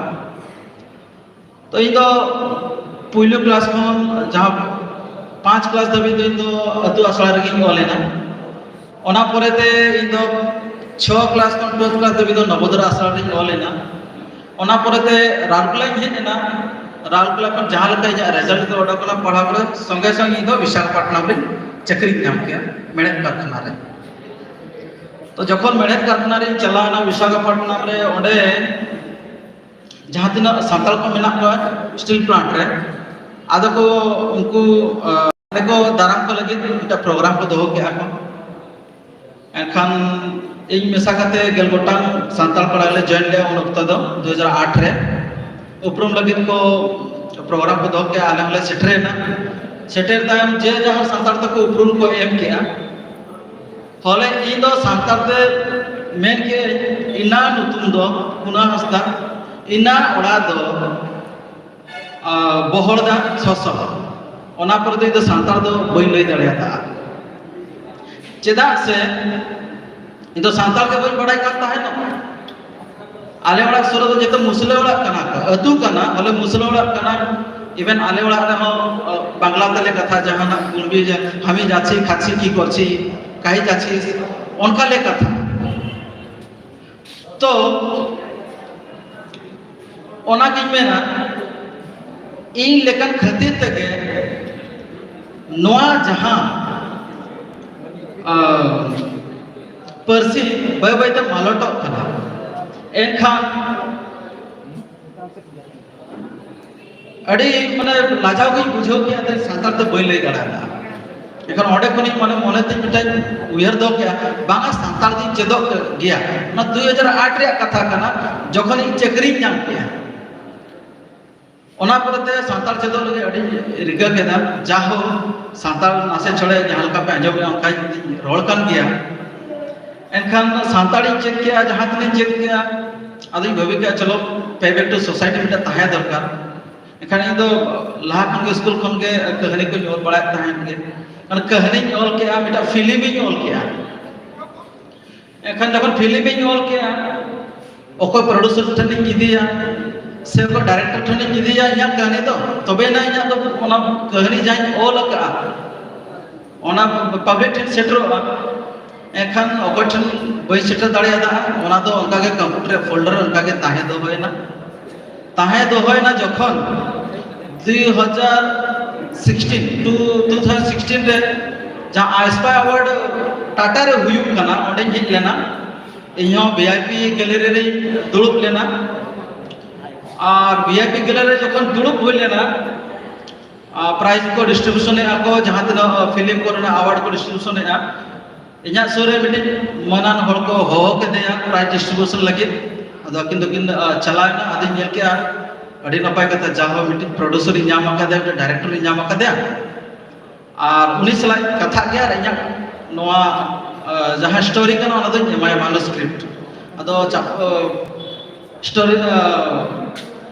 ᱛᱚ ᱤᱧ ᱫᱚ ᱯᱩᱭᱞᱩ ᱠᱞᱟᱥ ᱠᱷᱚᱱ ᱡᱟᱦᱟᱸ ᱯᱟᱸᱪ ᱠᱞᱟᱥ ᱫᱷᱟᱹᱵᱤᱡ ᱫᱚ ᱤᱧ ᱫᱚ ᱟᱹᱛᱩ ᱟᱥᱲᱟ ᱨᱮᱜᱮᱧ ᱚᱞ ᱮᱱᱟ᱾ ᱚᱱᱟ ᱯᱚᱨᱮᱛᱮ ᱤᱧ ᱫᱚ ᱪᱷᱚ ᱠᱞᱟᱥ ᱠᱷᱚᱱ twelfth ᱠᱞᱟᱥ ᱫᱷᱟᱹᱵᱤᱡ ᱫᱚ ᱱᱚᱵᱳᱫᱚᱭ ᱟᱥᱲᱟ ᱨᱮᱧ ᱚᱞ ᱮᱱᱟ᱾ ᱚᱱᱟ ᱯᱚᱨᱮᱛᱮ ᱨᱟᱩᱨᱠᱮᱞᱟᱧ ᱦᱮᱡ ᱮᱱᱟ᱾ ᱨᱟᱩᱨᱠᱮᱞᱟ ᱠᱷᱚᱱ ᱡᱟᱦᱟᱸ ᱞᱮᱠᱟ ᱤᱧᱟᱹᱜ ᱨᱮᱡᱟᱞᱴ ᱫᱚ ᱚᱰᱚᱠ ᱮᱱᱟ ᱯᱟᱲᱦᱟᱣ ᱠᱚᱨᱮ, ᱥᱚᱸᱜᱮ ᱥᱚᱸᱜᱮ ᱤᱧ ᱫᱚ ᱵᱤᱥᱟᱠᱷᱟᱯᱟᱴᱱᱟᱢ ᱨᱮᱧ ᱪᱟᱹᱠᱨᱤᱧ ᱧᱟᱢ ᱠᱮᱜᱼᱟ, ᱢᱮᱬᱦᱮᱫ ᱠᱟᱨᱠᱷᱟᱱᱟ ᱨᱮ᱾ ᱛᱚ ᱡᱚᱠᱷᱚᱱ ᱢᱮᱬᱦᱮᱫ ᱠᱟᱨᱠᱷᱟᱱᱟ ᱨᱤᱧ ᱪᱟᱞᱟᱣ ᱮᱱᱟ ᱵᱤᱥᱟᱠᱷᱟᱯᱟᱴᱱᱟᱢ ᱨᱮ, ᱚᱸᱰᱮ ᱡᱟᱦᱟᱸ ᱛᱤᱱᱟᱹᱜ ᱥᱟᱱᱛᱟᱲ ᱠᱚ ᱢᱮᱱᱟᱜ ᱠᱚᱣᱟ ᱥᱴᱤᱞ ᱯᱞᱟᱱᱴ ᱨᱮ, ᱟᱫᱚ ᱠᱚ ᱩᱱᱠᱩ, ᱟᱸ, ᱚᱸᱰᱮ ᱠᱚ ᱫᱟᱨᱟᱢ ᱠᱚ ᱞᱟᱹᱜᱤᱫ ᱢᱤᱫᱴᱟᱝ ᱯᱨᱳᱜᱨᱟᱢ ᱠᱚ ᱫᱚᱦᱚ ᱠᱮᱜᱼᱟ ᱠᱚ᱾ ᱮᱱᱠᱷᱟᱱ ᱤᱧ ᱢᱮᱥᱟ ᱠᱟᱛᱮ ᱜᱮᱞ ᱜᱚᱴᱟᱝ ᱥᱟᱱᱛᱟᱲ ᱯᱟᱲᱟ ᱞᱮ ᱡᱚᱭᱮᱱ ᱞᱮᱜᱼᱟ ᱩᱱ ᱚᱠᱛᱚ ᱫᱚ, ᱫᱩ ᱦᱟᱡᱟᱨ ᱟᱴ ᱨᱮ᱾ ᱩᱯᱨᱩᱢ ᱞᱟᱹᱜᱤᱫ ᱠᱚ ᱯᱨᱳᱜᱨᱟᱢ ᱠᱚ ᱫᱚᱦᱚ ᱠᱮᱜᱼᱟ, ᱟᱞᱮ ᱦᱚᱸᱞᱮ ᱥᱮᱴᱮᱨᱮᱱᱟ᱾ ᱥᱮᱴᱮᱨ ᱛᱟᱭᱚᱢ ᱡᱮ ᱡᱟᱦᱟᱸ ᱥᱟᱱᱛᱟᱲ ᱛᱮᱠᱚ ᱩᱯᱨᱩᱢ ᱠᱚ ᱮᱢ ᱠᱮᱜᱼᱟ, ᱦᱚᱞᱮ ᱤᱧ ᱫᱚ ᱥᱟᱱᱛᱟᱲ ᱛᱮ ᱢᱮᱱ ᱠᱮᱜᱼᱟᱹᱧ, ᱤᱱᱟ ᱧᱩᱛᱩᱢ ᱫᱚ ᱠᱩᱱᱟ ᱦᱟᱸᱥᱫᱟ, ᱤᱱᱟ ᱚᱲᱟᱜ ᱫᱚ ᱟᱨ ᱵᱚᱦᱚᱲ ᱫᱟᱜ ᱥᱚᱥᱚ᱾ ᱚᱱᱟ ᱯᱚᱨᱮ ᱫᱚ ᱤᱧ ᱫᱚ ᱥᱟᱱᱛᱟᱲ ᱫᱚ ᱵᱟᱹᱧ ᱞᱟᱹᱭ ᱫᱟᱲᱮᱭᱟᱫᱟ᱾ ᱪᱮᱫᱟᱜ ᱥᱮ ᱤᱧ ᱫᱚ ᱥᱟᱱᱛᱟᱲ ᱜᱮ ᱵᱟᱹᱧ ᱵᱟᱲᱟᱭ ᱠᱟᱱ ᱛᱟᱦᱮᱱᱚᱜ᱾ ᱟᱞᱮ ᱚᱲᱟᱜ ᱥᱩᱨ ᱨᱮᱫᱚ ᱡᱚᱛᱚ ᱢᱩᱥᱞᱟᱹ ᱚᱲᱟᱜ ᱠᱟᱱᱟ ᱠᱚ, ᱟᱹᱛᱩ ᱠᱟᱱᱟ, ᱵᱚᱞᱮ ᱢᱩᱥᱞᱟᱹ ᱚᱲᱟᱜ ᱠᱟᱱᱟ᱾ Even ᱟᱞᱮ ᱚᱲᱟᱜ ᱨᱮᱦᱚᱸ ᱵᱟᱝᱞᱟ ᱛᱮᱞᱮ ᱠᱟᱛᱷᱟ, ᱡᱟᱦᱟᱱᱟᱜ ᱠᱩᱲᱵᱤ ᱡᱮ ᱦᱟᱢᱤ ᱡᱟᱪᱷᱤ ᱠᱷᱟᱪᱷᱤ ᱠᱤ ᱠᱚᱨᱪᱷᱤ, ᱠᱟᱦᱤ ᱡᱟᱪᱷᱤ, ᱚᱱᱠᱟ ᱞᱮ ᱠᱟᱛᱷᱟ᱾ ᱛᱚ ᱚᱱᱟᱜᱤᱧ ᱢᱮᱱᱟ, ᱤᱧ ᱞᱮᱠᱟᱱ ᱠᱷᱟᱹᱛᱤᱨ ᱛᱮᱜᱮ ᱱᱚᱣᱟ ᱡᱟᱦᱟᱸ ᱯᱟᱹᱨᱥᱤ ᱵᱟᱹᱭ ᱵᱟᱹᱭᱛᱮ ᱢᱟᱞᱚᱴᱚᱜ ᱠᱟᱱᱟ᱾ ᱮᱱᱠᱷᱟᱱ ᱟᱹᱰᱤ ᱢᱟᱱᱮ ᱞᱟᱡᱟᱣ ᱜᱤᱧ ᱵᱩᱡᱷᱟᱹᱣ ᱠᱮᱜᱼᱟ, ᱥᱟᱱᱛᱟᱲ ᱛᱮ ᱵᱟᱹᱧ ᱞᱟᱹᱭ ᱫᱟᱲᱮᱭᱟᱫᱟ᱾ ᱮᱱᱠᱷᱟᱱ ᱚᱸᱰᱮ ᱠᱷᱚᱱᱤᱧ ᱢᱟᱱᱮ ᱢᱚᱱᱮ ᱛᱤᱧ ᱢᱤᱫᱴᱟᱝ ᱩᱭᱦᱟᱹᱨ ᱫᱚᱦᱚ ᱠᱮᱜᱼᱟ, ᱵᱟᱝᱟ ᱥᱟᱱᱛᱟᱲ ᱫᱚᱧ ᱪᱮᱫᱚᱜ ᱜᱮᱭᱟ᱾ ᱚᱱᱟ ᱫᱩ ᱦᱟᱡᱟᱨ ᱟᱴ ᱨᱮᱭᱟᱜ ᱠᱟᱛᱷᱟ ᱠᱟᱱᱟ, ᱡᱚᱠᱷᱚᱱ ᱤᱧ ᱪᱟᱹᱠᱨᱤᱧ ᱧᱟᱢ ᱠᱮᱜᱼᱟ᱾ ᱚᱱᱟ ᱯᱚᱨᱮᱛᱮ ᱥᱟᱱᱛᱟᱲ ᱪᱮᱫᱚᱜ ᱞᱟᱹᱜᱤᱫ ᱟᱹᱰᱤᱧ ᱨᱤᱠᱟᱹ ᱠᱮᱫᱟ᱾ ᱡᱟᱦᱳ, ᱥᱟᱱᱛᱟᱲ ᱱᱟᱥᱮ ᱪᱷᱚᱲᱮ ᱡᱟᱦᱟᱸ ᱞᱮᱠᱟ ᱯᱮ ᱟᱸᱡᱚᱢᱮᱜᱼᱟ ᱚᱱᱠᱟᱧ ᱨᱚᱲ ᱠᱟᱱ ᱜᱮᱭᱟ᱾ ᱮᱱᱠᱷᱟᱱ ᱥᱟᱱᱛᱟᱲᱤᱧ ᱪᱮᱫ ᱠᱮᱜᱼᱟ, ᱡᱟᱦᱟᱸ ᱛᱤᱱᱟᱹᱜ ᱤᱧ ᱪᱮᱫ ᱠᱮᱜᱼᱟ, ᱟᱫᱚᱧ ᱵᱷᱟᱹᱵᱤ ᱠᱮᱜᱼᱟ, ᱪᱚᱞᱚ pay back to society ᱢᱤᱫᱴᱟᱝ ᱛᱟᱦᱮᱸ ᱫᱚᱨᱠᱟᱨ᱾ ᱮᱱᱠᱷᱟᱱ ᱤᱧ ᱫᱚ ᱞᱟᱦᱟ ᱠᱷᱚᱱ ᱜᱮ ᱥᱠᱩᱞ ᱠᱷᱚᱱ ᱜᱮ ᱠᱟᱹᱦᱱᱤ ᱠᱚᱧ ᱚᱞ ᱵᱟᱲᱟᱭᱮᱫ ᱛᱟᱦᱮᱸᱫ ᱜᱮ᱾ ᱚᱱᱟ ᱠᱟᱹᱦᱱᱤᱧ ᱚᱞ ᱠᱮᱜᱼᱟ, ᱢᱤᱫᱴᱟᱝ ᱯᱷᱤᱞᱢᱤᱧ ᱚᱞ ᱠᱮᱜᱼᱟ᱾ ᱮᱱᱠᱷᱟᱱ ᱡᱚᱠᱷᱚᱱ ᱯᱷᱤᱞᱢᱤᱧ ᱚᱞ ᱠᱮᱜᱼᱟ, ᱚᱠᱚᱭ producer ᱴᱷᱮᱱᱤᱧ ᱤᱫᱤᱭᱟ ᱥᱮ ᱚᱠᱚᱭ director ᱴᱷᱮᱱᱤᱧ ᱤᱫᱤᱭᱟ ᱤᱧᱟᱹᱜ ᱠᱟᱹᱦᱱᱤ ᱫᱚ, ᱛᱚᱵᱮ ᱮᱱᱟ ᱤᱧᱟᱹᱜ ᱫᱚ ᱚᱱᱟ ᱠᱟᱹᱦᱱᱤ ᱡᱟᱦᱟᱸᱧ ᱚᱞ ᱟᱠᱟᱫᱼᱟ, ᱚᱱᱟ public ᱴᱷᱮᱱ ᱥᱮᱴᱮᱨᱚᱜᱼᱟ᱾ ᱮᱱᱠᱷᱟᱱ ᱚᱠᱚᱭ ᱴᱷᱮᱱ ᱵᱟᱹᱧ ᱥᱮᱴᱮᱨ ᱫᱟᱲᱮᱭᱟᱫᱟ, ᱚᱱᱟ ᱫᱚ ᱚᱱᱠᱟᱜᱮ computer folder ᱨᱮ ᱚᱱᱠᱟᱜᱮ ᱛᱟᱦᱮᱸ ᱫᱚᱦᱚᱭᱮᱱᱟ᱾ ᱛᱟᱦᱮᱸ ᱫᱚᱦᱚᱭᱮᱱᱟ ᱡᱚᱠᱷᱚᱱ ᱫᱩ ᱦᱟᱡᱟᱨ sixteen, two, two thousand sixteen ᱨᱮ ᱡᱟᱦᱟᱸ ᱟᱭᱥᱯᱟ award ᱴᱟᱴᱟ ᱨᱮ ᱦᱩᱭᱩᱜ ᱠᱟᱱᱟ, ᱚᱸᱰᱮᱧ ᱦᱮᱡ ᱞᱮᱱᱟ᱾ ᱤᱧᱦᱚᱸ VIP gallery ᱨᱮᱧ ᱫᱩᱲᱩᱵ ᱞᱮᱱᱟ᱾ ᱟᱨ VIP gallery ᱨᱮ ᱡᱚᱠᱷᱚᱱ ᱫᱩᱲᱩᱵ ᱦᱩᱭ ᱞᱮᱱᱟ, ᱯᱨᱟᱭᱤᱡᱽ ᱠᱚ ᱰᱤᱥᱴᱨᱤᱵᱤᱭᱩᱥᱚᱱ ᱮᱫᱼᱟ ᱠᱚ, ᱡᱟᱦᱟᱸ ᱛᱤᱱᱟᱹᱜ ᱯᱷᱤᱞᱢ ᱠᱚᱨᱮᱱᱟᱜ ᱟᱣᱟᱨᱰ ᱠᱚ ᱰᱤᱥᱴᱨᱤᱵᱤᱭᱩᱥᱚᱱ ᱮᱫᱼᱟ᱾ ᱤᱧᱟᱹᱜ ᱥᱩᱨ ᱨᱮ ᱢᱤᱫᱴᱤᱡ ᱢᱟᱹᱱᱟᱱ ᱦᱚᱲ ᱠᱚ ᱦᱚᱦᱚ ᱠᱮᱫᱮᱭᱟ ᱯᱨᱟᱭᱤᱡᱽ ᱰᱤᱥᱴᱨᱤᱵᱤᱭᱩᱥᱚᱱ ᱞᱟᱹᱜᱤᱫ᱾ ᱟᱫᱚ ᱟᱹᱠᱤᱱ ᱫᱚᱠᱤᱱ ᱪᱟᱞᱟᱣ ᱮᱱᱟ᱾ ᱟᱫᱚᱧ ᱧᱮᱞ ᱠᱮᱫᱼᱟ, ᱟᱹᱰᱤ ᱱᱟᱯᱟᱭ ᱠᱟᱛᱷᱟ, ᱡᱟᱦᱟᱸ ᱢᱤᱫᱴᱤᱡ ᱯᱨᱚᱰᱩᱥᱟᱨ ᱤᱧ ᱧᱟᱢ ᱟᱠᱟᱫᱮᱭᱟ, ᱢᱤᱫᱴᱤᱡ ᱰᱟᱭᱨᱮᱠᱴᱚᱨ ᱤᱧ ᱧᱟᱢ ᱟᱠᱟᱫᱮᱭᱟ᱾ ᱟᱨ ᱩᱱᱤ ᱥᱟᱞᱟᱜ ᱠᱟᱛᱷᱟᱜ ᱜᱮ ᱟᱨ ᱤᱧᱟᱹᱜ ᱱᱚᱣᱟ ᱡᱟᱦᱟᱸ ᱥᱴᱳᱨᱤ ᱠᱟᱱᱟ, ᱚᱱᱟ ᱫᱚᱧ ᱮᱢᱟᱭᱟ ᱢᱟᱱᱩᱥᱠᱨᱤᱯᱴ᱾ ᱟᱫᱚ ᱥᱴᱳᱨᱤ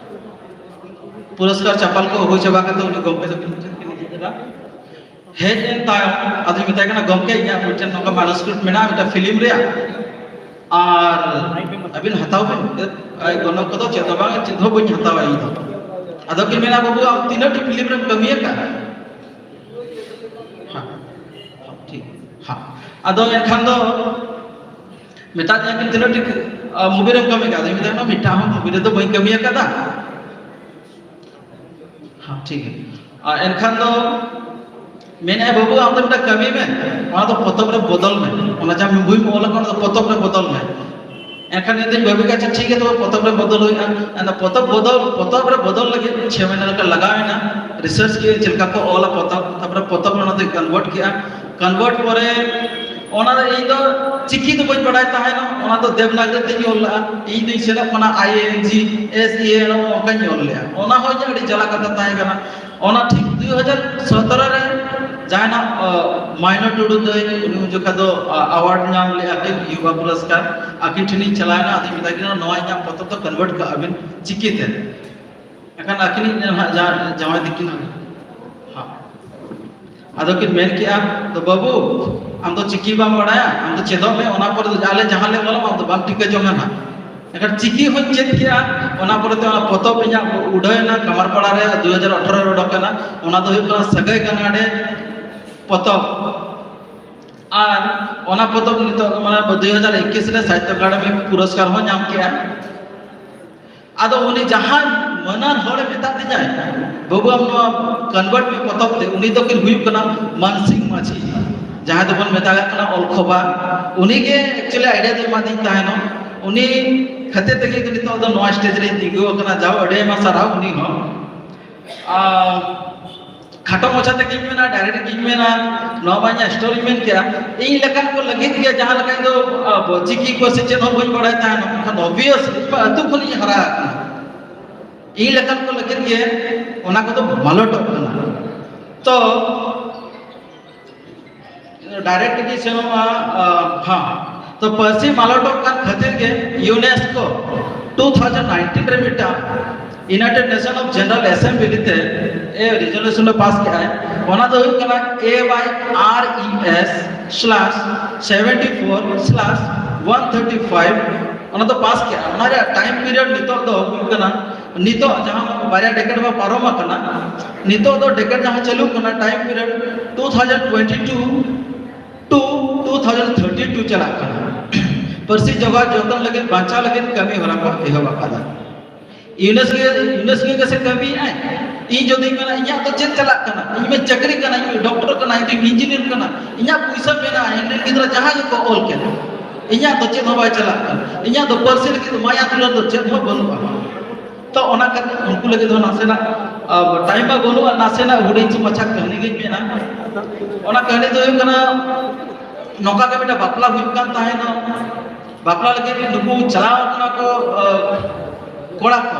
ᱯᱩᱨᱚᱥᱠᱟᱨ ᱪᱟᱯᱟᱞ ᱠᱚ ᱦᱩᱭ ᱪᱟᱵᱟ ᱠᱟᱛᱮ ᱩᱱᱤ ᱜᱚᱢᱠᱮ ᱫᱚ ᱦᱮᱡ ᱮᱱ ᱛᱟᱭᱚᱢ ᱟᱫᱚᱧ ᱢᱮᱛᱟᱭ ᱠᱟᱱᱟ, "ᱜᱚᱢᱠᱮ, ᱤᱧᱟᱹᱜ ᱢᱤᱫᱴᱮᱱ ᱱᱚᱝᱠᱟ ᱢᱟᱱᱩᱥᱠᱨᱤᱯᱴ ᱢᱮᱱᱟᱜᱼᱟ ᱢᱤᱫᱴᱮᱱ ᱯᱷᱤᱞᱢ ᱨᱮᱭᱟᱜ, ᱟᱨ ᱟᱹᱵᱤᱱ ᱦᱟᱛᱟᱣ ᱵᱤᱱ, ᱟᱭ ᱜᱚᱱᱚᱝ ᱠᱚᱫᱚ ᱪᱮᱫ ᱦᱚᱸ ᱵᱟᱝ, ᱪᱮᱫ ᱦᱚᱸ ᱵᱟᱹᱧ ᱦᱟᱛᱟᱣᱟ ᱤᱧ ᱫᱚ᱾" ᱟᱫᱚ ᱠᱤᱱ ᱢᱮᱱᱟ, "ᱵᱟᱹᱵᱩ, ᱟᱢ ᱛᱤᱱᱟᱹᱜ ᱴᱤ ᱯᱷᱤᱞᱢ ᱨᱮᱢ ᱠᱟᱹᱢᱤ ᱟᱠᱟᱫᱼᱟ?" ᱦᱮᱸ, ᱴᱷᱤᱠ, ᱦᱮᱸ᱾ ᱟᱫᱚ ᱮᱱᱠᱷᱟᱱ ᱫᱚ ᱢᱮᱛᱟ ᱫᱤᱧᱟ ᱠᱤᱱ, "ᱛᱤᱱᱟᱹᱜ ᱴᱤ ᱢᱩᱵᱷᱤ ᱨᱮᱢ ᱠᱟᱹᱢᱤ ᱟᱠᱟᱫᱟ?" ᱟᱫᱚᱧ ᱢᱮᱛᱟᱭ ᱠᱟᱱᱟ, "ᱢᱤᱫᱴᱟᱝ ᱦᱚᱸ ᱢᱩᱵᱷᱤ ᱨᱮᱫᱚ ᱵᱟᱹᱧ ᱠᱟᱹᱢᱤ ᱟᱠᱟᱫᱟ᱾" ᱦᱮᱸ, ᱴᱷᱤᱠ ᱜᱮᱭᱟ᱾ ᱟᱨ ᱮᱱᱠᱷᱟᱱ ᱫᱚ ᱢᱮᱱᱮᱫᱼᱟ, "ᱵᱟᱹᱵᱩ, ᱟᱢ ᱫᱚ ᱢᱤᱫᱴᱟᱝ ᱠᱟᱹᱢᱤ ᱢᱮ, ᱚᱱᱟ ᱫᱚ ᱯᱚᱛᱚᱵ ᱨᱮ ᱵᱚᱫᱚᱞ ᱢᱮ, ᱚᱱᱟ ᱡᱟᱦᱟᱸ ᱵᱳᱭ ᱚᱞ ᱟᱠᱟᱱ, ᱚᱱᱟ ᱫᱚ ᱯᱚᱛᱚᱵ ᱨᱮ ᱵᱚᱫᱚᱞ ᱢᱮ᱾" ᱮᱱᱠᱷᱟᱱ ᱤᱧ ᱫᱚᱧ ᱵᱷᱟᱹᱵᱤ ᱠᱮᱫᱼᱟ, "ᱟᱪᱪᱷᱟ, ᱴᱷᱤᱠ ᱜᱮᱭᱟ, ᱛᱚᱵᱮ ᱯᱚᱛᱚᱵ ᱨᱮ ᱵᱚᱫᱚᱞ ᱦᱩᱭᱩᱜᱼᱟ᱾" ᱟᱫᱚ ᱯᱚᱛᱚᱵ ᱵᱚᱫᱚᱞ, ᱯᱚᱛᱚᱵ ᱨᱮ ᱵᱚᱫᱚᱞ ᱞᱟᱹᱜᱤᱫ ᱪᱷᱚ ᱢᱟᱹᱦᱱᱟᱹ ᱞᱮᱠᱟ ᱞᱟᱜᱟᱣ ᱮᱱᱟ, ᱨᱤᱥᱟᱨᱪ ᱠᱮᱫᱼᱟ ᱪᱮᱫ ᱞᱮᱠᱟ ᱠᱚ ᱚᱞᱟ ᱯᱚᱛᱚᱵ, ᱛᱟᱨᱯᱚᱨᱮ ᱯᱚᱛᱚᱵ ᱨᱮ ᱚᱱᱟ ᱫᱚᱧ ᱠᱚᱱᱵᱷᱟᱨᱴ ᱠᱮᱫᱼᱟ᱾ ᱠᱚᱱᱵᱷᱟᱨᱴ ᱯᱚᱨᱮ ᱚᱱᱟ ᱫᱚ ᱤᱧ ᱫᱚ ᱪᱤᱠᱤ ᱫᱚ ᱵᱟᱹᱧ ᱵᱟᱰᱟᱭ ᱛᱟᱦᱮᱱᱟ, ᱚᱱᱟ ᱫᱚ ᱫᱮᱵᱽᱱᱟᱜᱚᱨᱤ ᱛᱮᱧ ᱚᱞ ᱞᱮᱫᱼᱟ᱾ ᱤᱧ ᱫᱚᱧ ᱥᱮᱱᱚᱜ ᱠᱟᱱᱟ ᱟᱭ ᱮᱱ ᱡᱤ ᱮᱥ ᱮ ᱮᱱ, ᱚᱱᱠᱟᱧ ᱚᱞ ᱞᱮᱫᱼᱟ᱾ ᱚᱱᱟ ᱦᱚᱸ ᱤᱧᱟᱹᱜ ᱟᱹᱰᱤ ᱡᱟᱞᱟ ᱠᱟᱛᱷᱟ ᱛᱟᱦᱮᱸ ᱠᱟᱱᱟ᱾ ᱚᱱᱟ ᱴᱷᱤᱠ ᱫᱩ ᱦᱟᱡᱟᱨ ᱥᱚᱛᱨᱚ ᱨᱮ ᱡᱟᱦᱟᱱᱟᱜ, ᱟ, ᱢᱟᱭᱱᱚ ᱴᱩᱰᱩ ᱫᱚᱭ, ᱩᱱᱤ ᱩᱱ ᱡᱚᱠᱷᱟ ᱫᱚ, ᱟ, ᱟᱣᱟᱨᱰ ᱧᱟᱢ ᱞᱮᱫᱼᱟ ᱠᱤᱱ, ᱭᱩᱵᱟ ᱯᱩᱨᱚᱥᱠᱟᱨ᱾ ᱟᱹᱠᱤᱱ ᱴᱷᱮᱱᱤᱧ ᱪᱟᱞᱟᱣ ᱮᱱᱟ, ᱟᱫᱚᱧ ᱢᱮᱛᱟ ᱠᱤᱱᱟ, "ᱱᱚᱣᱟ ᱤᱧᱟᱹᱜ ᱯᱚᱛᱚᱵ ᱫᱚ ᱠᱚᱱᱵᱷᱟᱨᱴ ᱠᱟᱜᱼᱟ ᱵᱤᱱ ᱪᱤᱠᱤᱛᱮ᱾" ᱮᱱᱠᱷᱟᱱ ᱟᱹᱠᱤᱱᱤᱡ ᱱᱟᱦᱟᱜ ᱡᱟ-, ᱡᱟᱶᱟᱭ ᱛᱟᱹᱠᱤᱱ ᱦᱟᱸᱜ᱾ ᱦᱮᱸ᱾ ᱟᱫᱚ ᱠᱤᱱ ᱢᱮᱱ ᱠᱮᱜᱼᱟ, "ᱫᱚ ᱵᱟᱹᱵᱩ, ᱟᱢ ᱫᱚ ᱪᱤᱠᱤ ᱵᱟᱢ ᱵᱟᱲᱟᱭᱟ, ᱟᱢ ᱫᱚ ᱪᱮᱫᱚᱜ ᱢᱮ, ᱚᱱᱟ ᱯᱚᱨᱮ ᱫᱚ ᱟᱞᱮ ᱡᱟᱦᱟᱸ ᱞᱮ ᱚᱞᱟᱢᱟ, ᱟᱢ ᱫᱚ ᱵᱟᱢ ᱴᱷᱤᱠᱟᱹ ᱡᱚᱝᱟ ᱱᱟᱦᱟᱜ᱾" ᱮᱱᱠᱷᱟᱱ ᱪᱤᱠᱤ ᱦᱚᱸᱧ ᱪᱮᱫ ᱠᱮᱜᱼᱟ, ᱚᱱᱟ ᱯᱚᱨᱮ ᱛᱮ ᱚᱱᱟ ᱯᱚᱛᱚᱵ ᱤᱧᱟᱹᱜ ᱩᱰᱷᱟᱹᱣ ᱮᱱᱟ, ᱠᱟᱢᱟᱨ ᱯᱟᱲᱟ ᱨᱮ ᱫᱩ ᱦᱟᱡᱟᱨ ᱟᱴᱷᱨᱚ ᱨᱮ ᱚᱰᱚᱠ ᱮᱱᱟ, ᱚᱱᱟ ᱫᱚ ᱦᱩᱭᱩᱜ ᱠᱟᱱᱟ ᱥᱟᱹᱜᱟᱹᱭ ᱜᱟᱱᱟᱰᱮ ᱯᱚᱛᱚᱵ᱾ ᱟᱨ ᱚᱱᱟ ᱯᱚᱛᱚᱵ ᱱᱤᱛᱚᱜ ᱢᱟᱱᱮ ᱫᱩ ᱦᱟᱡᱟᱨ ᱮᱠᱩᱥ ᱨᱮ ᱥᱟᱦᱤᱛᱛᱚ ᱟᱠᱟᱰᱮᱢᱤ ᱯᱩᱨᱚᱥᱠᱟᱨ ᱦᱚᱸ ᱧᱟᱢ ᱠᱮᱜᱼᱟ᱾ ᱟᱫᱚ ᱩᱱᱤ ᱡᱟᱦᱟᱸᱭ ᱢᱟᱹᱱᱟᱱ ᱦᱚᱲᱮ ᱢᱮᱛᱟᱫ ᱞᱤᱧᱟᱭ, "ᱵᱟᱹᱵᱩ, ᱟᱢ ᱱᱚᱣᱟ ᱠᱚᱱᱵᱷᱟᱨᱴ ᱢᱮ ᱯᱚᱛᱚᱵ ᱛᱮ", ᱩᱱᱤ ᱫᱚ ᱠᱤᱱ ᱦᱩᱭᱩᱜ ᱠᱟᱱᱟ ᱢᱟᱱᱥᱤᱝ ᱢᱟᱹᱡᱷᱤ, ᱡᱟᱦᱟᱸᱭ ᱫᱚᱵᱚᱱ ᱢᱮᱛᱟᱜ ᱠᱟᱱᱟ ᱚᱞ ᱠᱷᱚᱵᱟ᱾ ᱩᱱᱤ ᱜᱮ actually idea ᱫᱚ ᱮᱢᱟᱫᱤᱧ ᱛᱟᱦᱮᱱᱚᱜ᱾ ᱩᱱᱤ ᱠᱷᱟᱹᱛᱤᱨ ᱛᱮᱜᱮ ᱱᱤᱛᱚᱜ ᱫᱚ ᱱᱚᱣᱟ stage ᱨᱮᱧ ᱛᱤᱸᱜᱩ ᱟᱠᱟᱱᱟ᱾ ᱡᱟᱣ ᱟᱹᱰᱤ ᱟᱭᱢᱟ ᱥᱟᱨᱦᱟᱣ ᱩᱱᱤ ᱦᱚᱸ᱾ ᱟᱨ ᱠᱷᱟᱴᱚ ᱢᱟᱪᱷᱟ ᱛᱮᱜᱮᱧ ᱢᱮᱱᱟ, ᱰᱟᱭᱨᱮᱠᱴ ᱜᱮᱧ ᱢᱮᱱᱟ, ᱱᱚᱣᱟ ᱢᱟ ᱤᱧᱟᱹᱜ ᱥᱴᱳᱨᱤᱧ ᱢᱮᱱ ᱠᱮᱜᱼᱟ᱾ ᱤᱧ ᱞᱮᱠᱟᱱ ᱠᱚ ᱞᱟᱹᱜᱤᱫ ᱜᱮ, ᱡᱟᱦᱟᱸ ᱞᱮᱠᱟ ᱤᱧ ᱫᱚ ᱟᱵᱚ ᱪᱤᱠᱤ ᱠᱚ ᱥᱮ ᱪᱮᱫ ᱦᱚᱸ ᱵᱟᱹᱧ ᱵᱟᱲᱟᱭ ᱛᱟᱦᱮᱱ, ᱢᱮᱱᱠᱷᱟᱱ ᱚᱵᱤᱭᱟᱥ ᱤᱧ ᱢᱟ ᱟᱹᱛᱩ ᱠᱷᱚᱱᱤᱧ ᱦᱟᱨᱟ ᱟᱠᱟᱱᱟ᱾ ᱤᱧ ᱞᱮᱠᱟᱱ ᱠᱚ ᱞᱟᱹᱜᱤᱫ ᱜᱮ ᱚᱱᱟ ᱠᱚᱫᱚ ᱢᱟᱞᱚᱴᱚᱜ ᱠᱟᱱᱟ᱾ ᱛᱚ ᱰᱟᱭᱨᱮᱠᱴ ᱜᱮ ᱥᱮᱱᱚᱜᱼᱟ᱾ ᱦᱮᱸ, ᱛᱚ ᱯᱟᱹᱨᱥᱤ ᱢᱟᱞᱚᱴᱚᱜ ᱠᱟᱱ ᱠᱷᱟᱹᱛᱤᱨ ᱜᱮ ᱤᱭᱩᱱᱮᱥᱠᱳ ᱴᱩ ᱛᱷᱟᱣᱡᱮᱱᱰ ᱱᱟᱭᱤᱱᱴᱤᱱ ᱨᱮ ᱢᱤᱫᱴᱟᱝ United nation of general assembly ᱛᱮ ᱮ ᱨᱮᱡᱩᱞᱮᱥᱚᱱ ᱮ ᱯᱟᱥ ᱠᱮᱫᱟᱭ᱾ ᱚᱱᱟ ᱫᱚ ᱦᱩᱭᱩᱜ ᱠᱟᱱᱟ A Y R E S slash seventy four slash one thirty five᱾ ᱚᱱᱟ ᱫᱚ ᱯᱟᱥ ᱠᱮᱫᱟ᱾ ᱚᱱᱟ ᱨᱮᱭᱟᱜ ᱴᱟᱭᱤᱢ ᱯᱤᱨᱤᱭᱚᱰ ᱱᱤᱛᱚᱜ ᱫᱚ ᱦᱩᱭᱩᱜ ᱠᱟᱱᱟ, ᱱᱤᱛᱚᱜ ᱡᱟᱦᱟᱸ ᱵᱟᱨᱭᱟ ᱰᱮᱠᱮᱰ ᱢᱟ ᱯᱟᱨᱚᱢ ᱟᱠᱟᱱᱟ, ᱱᱤᱛᱚᱜ ᱫᱚ ᱰᱮᱠᱮᱰ ᱡᱟᱦᱟᱸ ᱪᱟᱹᱞᱩᱜ ᱠᱟᱱᱟ, time period two thousand twenty two two two thousand thirty two ᱪᱟᱞᱟᱜ ᱠᱟᱱᱟ᱾ ᱯᱟᱹᱨᱥᱤ ᱡᱚᱜᱟᱣ ᱡᱚᱛᱚᱱ ᱞᱟᱹᱜᱤᱫ, ᱵᱟᱧᱪᱟᱣ ᱞᱟᱹᱜᱤᱫ ᱠᱟᱹᱢᱤ ᱦᱚᱨᱟ ᱠᱚ ᱮᱦᱚᱵ ᱟᱠᱟᱫᱟ᱾ ᱤᱭᱩᱱᱮᱥᱠᱳ, ᱤᱭᱩᱱᱮᱥᱠᱳ ᱜᱮ ᱥᱮ ᱠᱟᱹᱢᱤᱭᱮᱫ ᱟᱭ᱾ ᱤᱧ ᱡᱩᱫᱤᱧ ᱢᱮᱱᱟ, ᱤᱧᱟᱹᱜ ᱫᱚ ᱪᱮᱫ ᱪᱟᱞᱟᱜ ᱠᱟᱱᱟ? ᱤᱧ ᱢᱟ ᱪᱟᱹᱠᱨᱤ ᱠᱟᱱᱟ, ᱤᱧ ᱰᱚᱠᱴᱚᱨ ᱠᱟᱱᱟ, ᱤᱧ ᱤᱧᱡᱤᱱᱤᱭᱟᱨ ᱠᱟᱱᱟ, ᱤᱧᱟᱹᱜ ᱯᱩᱭᱥᱟᱹ ᱢᱮᱱᱟᱜᱼᱟ, ᱤᱧ ᱨᱮᱱ ᱜᱤᱫᱽᱨᱟᱹ ᱡᱟᱦᱟᱸᱭ ᱜᱮᱠᱚ ᱚᱞ ᱠᱮᱫ, ᱤᱧᱟᱹᱜ ᱫᱚ ᱪᱮᱫ ᱦᱚᱸ ᱵᱟᱭ ᱪᱟᱞᱟᱜ ᱠᱟᱱᱟ᱾ ᱤᱧᱟᱹᱜ ᱫᱚ ᱯᱟᱹᱨᱥᱤ ᱞᱟᱹᱜᱤᱫ ᱫᱚ ᱢᱟᱭᱟ ᱫᱩᱞᱟᱹᱲ ᱫᱚ ᱪᱮᱫ ᱦᱚᱸ ᱵᱟᱹᱱᱩᱜᱼᱟ᱾ ᱛᱚ ᱚᱱᱟ ᱠᱷᱟᱹᱛᱤᱨ ᱩᱱᱠᱩ ᱞᱟᱹᱜᱤᱫ ᱫᱚ ᱱᱟᱥᱮᱱᱟᱜ, ᱟ, ᱴᱟᱭᱤᱢ ᱢᱟ ᱵᱟᱹᱱᱩᱜᱼᱟ, ᱱᱟᱥᱮᱱᱟᱜ ᱦᱩᱰᱤᱧ ᱢᱟᱪᱷᱟ ᱠᱟᱹᱦᱱᱤ ᱜᱤᱧ ᱢᱮᱱᱟ᱾ ᱚᱱᱟ ᱠᱟᱹᱦᱱᱤ ᱫᱚ ᱦᱩᱭᱩᱜ ᱠᱟᱱᱟ, ᱱᱚᱝᱠᱟ ᱜᱮ ᱢᱤᱫᱴᱟᱝ ᱵᱟᱯᱞᱟ ᱦᱩᱭᱩᱜ ᱠᱟᱱ ᱛᱟᱦᱮᱱᱟ᱾ ᱵᱟᱯᱞᱟ ᱞᱟᱹᱜᱤᱫ ᱱᱩᱠᱩ ᱪᱟᱞᱟᱣ ᱠᱟᱱᱟ ᱠᱚ, ᱟ, ᱠᱚᱲᱟ ᱠᱚ᱾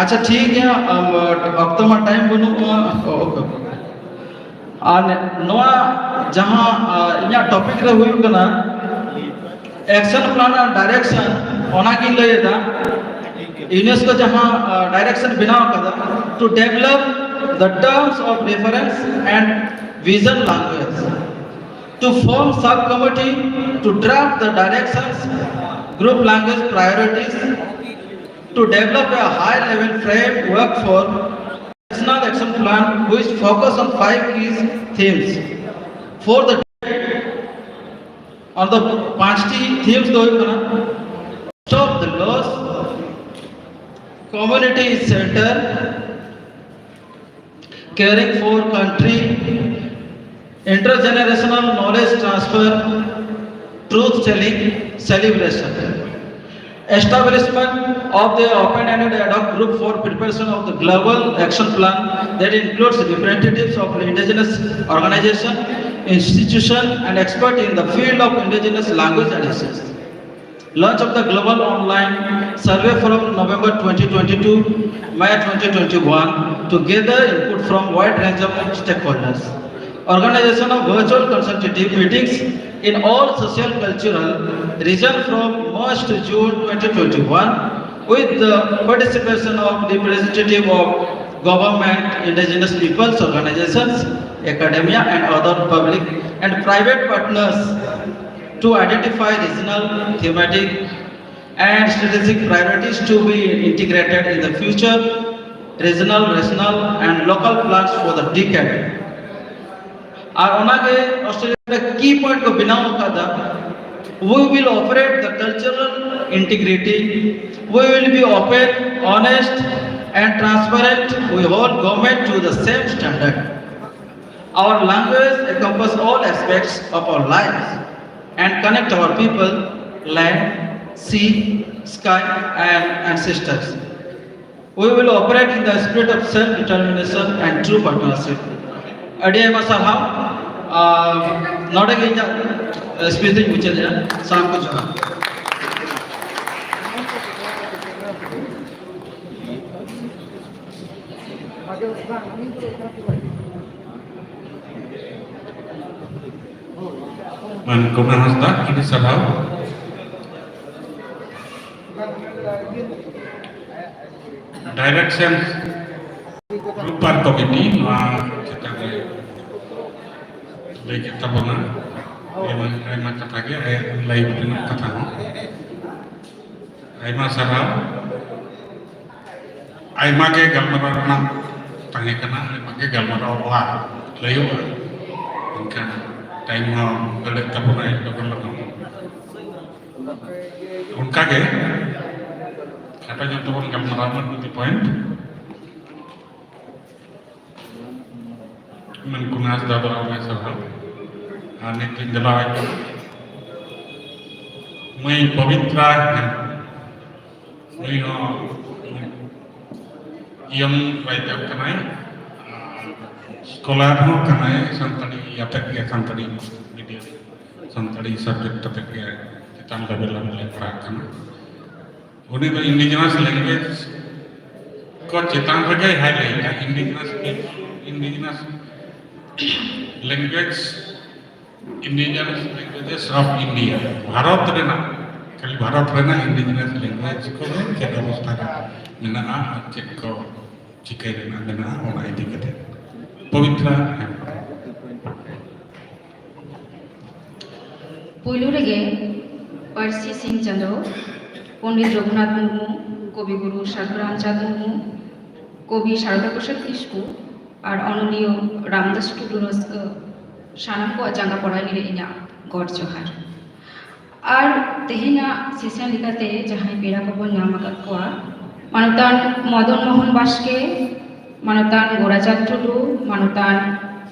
ᱟᱪᱪᱷᱟ, ᱴᱷᱤᱠ ᱜᱮᱭᱟ, ᱟᱢ, ᱚᱠᱛᱚ ᱢᱟ ᱴᱟᱭᱤᱢ ᱵᱟᱹᱱᱩᱜᱼᱟ᱾ ᱳᱠᱮ᱾ ᱟᱨ ᱱᱚᱣᱟ ᱡᱟᱦᱟᱸ, ᱟ, ᱤᱧᱟᱹᱜ ᱴᱚᱯᱤᱠ ᱨᱮ ᱦᱩᱭᱩᱜ ᱠᱟᱱᱟ action plan and direction, ᱚᱱᱟᱜᱤᱧ ᱞᱟᱹᱭ ᱮᱫᱟ᱾ ᱤᱭᱩᱱᱮᱥᱠᱳ ᱡᱟᱦᱟᱸ, ᱟ, direction ᱵᱮᱱᱟᱣ ᱟᱠᱟᱫᱟ, to develop the terms of reference and vision language, to form subcommittee to draft the directions, group language priorities, to develop a high level framework for national action plan which focus on five key themes. For the, on the পাঁচটি themes ᱫᱚ ᱦᱩᱭᱩᱜ ᱠᱟᱱᱟ, stop the loss, community center, caring for country, intergenerational knowledge transfer, truth telling, celebration. Establishment of the open-ended ad hoc group for preparation of the global action plan that includes representatives of indigenous organization, institution, and expert in the field of indigenous language and issues. Launch of the global online survey from November twenty twenty-two, May twenty twenty-one to gather input from wide range of stakeholders. Organization of virtual consultative meetings in all social cultural region from March to June twenty twenty-one with the participation of representative of government, indigenous peoples organizations, academia and other public and private partners to identify regional thematic and strategic priorities to be integrated in the future regional, regional and local plans for the decade. ᱟᱨ ᱚᱱᱟᱜᱮ Australia ᱨᱮ ᱠᱤ point ᱠᱚ ᱵᱮᱱᱟᱣ ᱟᱠᱟᱫᱟ, we will operate the cultural integrity, we will be open, honest and transparent, we hold government to the same standard. Our language encompasses all aspects of our lives and connect our people, land, sea, sky and ancestors. We will operate in the spirit of self-determination and true partnership. ᱟᱹᱰᱤ ᱟᱭᱢᱟ ᱥᱟᱨᱦᱟᱣ᱾ ᱟᱨ ᱱᱚᱰᱮ ᱜᱮ ᱤᱧᱟᱹᱜ speech ᱫᱚᱧ ᱢᱩᱪᱟᱹᱫᱮᱜᱼᱟ᱾ ᱥᱟᱱᱟᱢ ᱠᱚ ᱡᱚᱦᱟᱨ᱾ ᱢᱟᱱ ᱠᱚᱢᱞᱟ ᱦᱟᱸᱥᱫᱟ, ᱟᱹᱰᱤ ᱥᱟᱨᱦᱟᱣ᱾ ᱰᱟᱭᱨᱮᱠᱥᱚᱱ ᱜᱨᱩᱯ ᱟᱨ ᱠᱚᱢᱤᱴᱤ ᱱᱚᱣᱟ ᱪᱮᱛᱟᱱ ᱨᱮ ᱞᱟᱹᱭ ᱠᱮᱫ ᱛᱟᱵᱚᱱᱟ᱾ ᱟᱭᱢᱟ, ᱟᱭᱢᱟ ᱠᱟᱛᱷᱟ ᱜᱮ, ᱟᱭᱟᱜ ᱞᱟᱭᱤᱵᱷ ᱨᱮᱱᱟᱜ ᱠᱟᱛᱷᱟ ᱦᱚᱸ᱾ ᱟᱭᱢᱟ ᱥᱟᱨᱦᱟᱣ᱾ ᱟᱭᱢᱟ ᱜᱮ ᱜᱟᱞᱢᱟᱨᱟᱣ ᱨᱮᱱᱟᱜ ᱛᱟᱦᱮᱸ ᱠᱟᱱᱟ, ᱟᱭᱢᱟ ᱜᱮ ᱜᱟᱞᱢᱟᱨᱟᱣᱚᱜᱼᱟ, ᱞᱟᱹᱭᱚᱜᱼᱟ, ᱢᱮᱱᱠᱷᱟᱱ ᱴᱟᱭᱤᱢ ᱦᱚᱸ ᱫᱟᱹᱲᱮᱫ ᱛᱟᱵᱚᱱᱟᱭ ᱞᱚᱜᱚᱱ ᱞᱚᱜᱚᱱ᱾ ᱚᱱᱠᱟᱜᱮ ᱠᱷᱟᱴᱚ ᱧᱚᱜ ᱛᱮᱵᱚᱱ ᱜᱟᱞᱢᱟᱨᱟᱣ ᱢᱟ, ᱴᱩ ᱫᱤ ᱯᱚᱭᱮᱱᱴ᱾ ᱢᱮᱱ ᱠᱚ ᱱᱟᱥ ᱫᱟᱫᱟ ᱟᱢᱮ ᱥᱟᱨᱦᱟᱣ᱾ ᱟᱨ ᱱᱤᱛ ᱤᱧ ᱫᱮᱞᱟᱣᱟᱭ ᱠᱟᱱᱟ ᱢᱟᱹᱭ ᱯᱚᱵᱤᱛᱨᱟ ᱦᱮᱢᱵᱨᱚᱢ᱾ ᱩᱱᱤ ᱦᱚᱸ ᱤᱭᱚᱝ ᱨᱟᱭᱴᱟᱨ ᱠᱟᱱᱟᱭ, ᱥᱠᱚᱞᱟᱨ ᱦᱚᱸ ᱠᱟᱱᱟᱭ, ᱥᱟᱱᱛᱟᱲᱤ ᱟᱛᱮᱫ ᱜᱮ, ᱥᱟᱱᱛᱟᱲᱤ ᱢᱤᱰᱤᱭᱟᱢ, ᱥᱟᱱᱛᱟᱲᱤ ᱥᱟᱵᱡᱮᱠᱴ ᱟᱛᱮᱫ ᱜᱮ ᱪᱮᱛᱟᱱ ᱞᱮᱵᱮᱞ ᱞᱮᱵᱮᱞ ᱮ ᱯᱟᱲᱦᱟᱜ ᱠᱟᱱᱟ᱾ ᱩᱱᱤ ᱫᱚ ᱤᱱᱰᱤᱡᱤᱱᱟᱥ ᱞᱮᱝᱜᱩᱭᱮᱡᱽ ᱠᱚ ᱪᱮᱛᱟᱱ ᱨᱮᱜᱮ ᱦᱟᱭᱞᱟᱭᱤᱴᱟ, indigenous, indigenous language, Indigenous Languages of India, Bharat ᱨᱮᱱᱟᱜ, ᱠᱷᱟᱹᱞᱤ ᱵᱷᱟᱨᱚᱛ ᱨᱮᱱᱟᱜ ᱤᱱᱰᱤᱡᱤᱱᱟᱥ ᱞᱮᱝᱜᱩᱭᱮᱡᱽ ᱠᱚᱫᱚ ᱪᱮᱫ ᱚᱵᱚᱥᱛᱷᱟ ᱨᱮ ᱢᱮᱱᱟᱜᱼᱟ ᱟᱨ ᱪᱮᱫ ᱠᱚ ᱪᱤᱠᱟᱹᱭ ᱨᱮᱱᱟᱜ ᱢᱮᱱᱟᱜᱼᱟ, ᱚᱱᱟ ᱤᱫᱤ ᱠᱟᱛᱮ᱾ ᱯᱚᱵᱤᱛᱨᱟ ᱦᱮᱢᱵᱨᱚᱢ᱾ ᱯᱩᱭᱞᱩ ᱨᱮᱜᱮ ᱯᱟᱹᱨᱥᱤ ᱥᱤᱧ ᱪᱟᱸᱫᱚ, ᱯᱚᱱᱰᱤᱛ ᱨᱚᱜᱷᱩᱱᱟᱛᱷ ᱢᱩᱨᱢᱩ, ᱠᱚᱵᱤ ᱜᱩᱨᱩ ᱥᱟᱫᱷᱩ ᱨᱟᱢᱪᱟᱸᱫᱽ ᱢᱩᱨᱢᱩ, ᱠᱚᱵᱤ ᱥᱟᱨᱚᱫᱟ ᱯᱨᱚᱥᱟᱫᱽ ᱠᱤᱥᱠᱩ ᱟᱨ ᱚᱱᱚᱞᱤᱭᱟᱹ ᱨᱟᱢᱫᱟᱥ ᱴᱩᱰᱩ ᱨᱟᱹᱥᱠᱟᱹ, ᱥᱟᱱᱟᱢ ᱠᱚᱣᱟᱜ ᱡᱟᱸᱜᱟ ᱯᱚᱲᱟᱭ ᱨᱮ ᱤᱧᱟᱹᱜ ᱜᱚᱰ ᱡᱚᱦᱟᱨ᱾ ᱟᱨ ᱛᱮᱦᱮᱧᱟᱜ ᱥᱮᱥᱚᱱ ᱞᱮᱠᱟᱛᱮ ᱡᱟᱦᱟᱸᱭ ᱯᱮᱲᱟ ᱠᱚᱵᱚᱱ ᱧᱟᱢ ᱟᱠᱟᱫ ᱠᱚᱣᱟ, ᱢᱟᱱᱚᱛᱟᱱ ᱢᱚᱫᱚᱱ ᱢᱳᱦᱚᱱ ᱵᱟᱥᱠᱮ, ᱢᱟᱱᱚᱛᱟᱱ ᱜᱳᱨᱟᱪᱟᱸᱫᱽ ᱴᱩᱰᱩ, ᱢᱟᱱᱚᱛᱟᱱ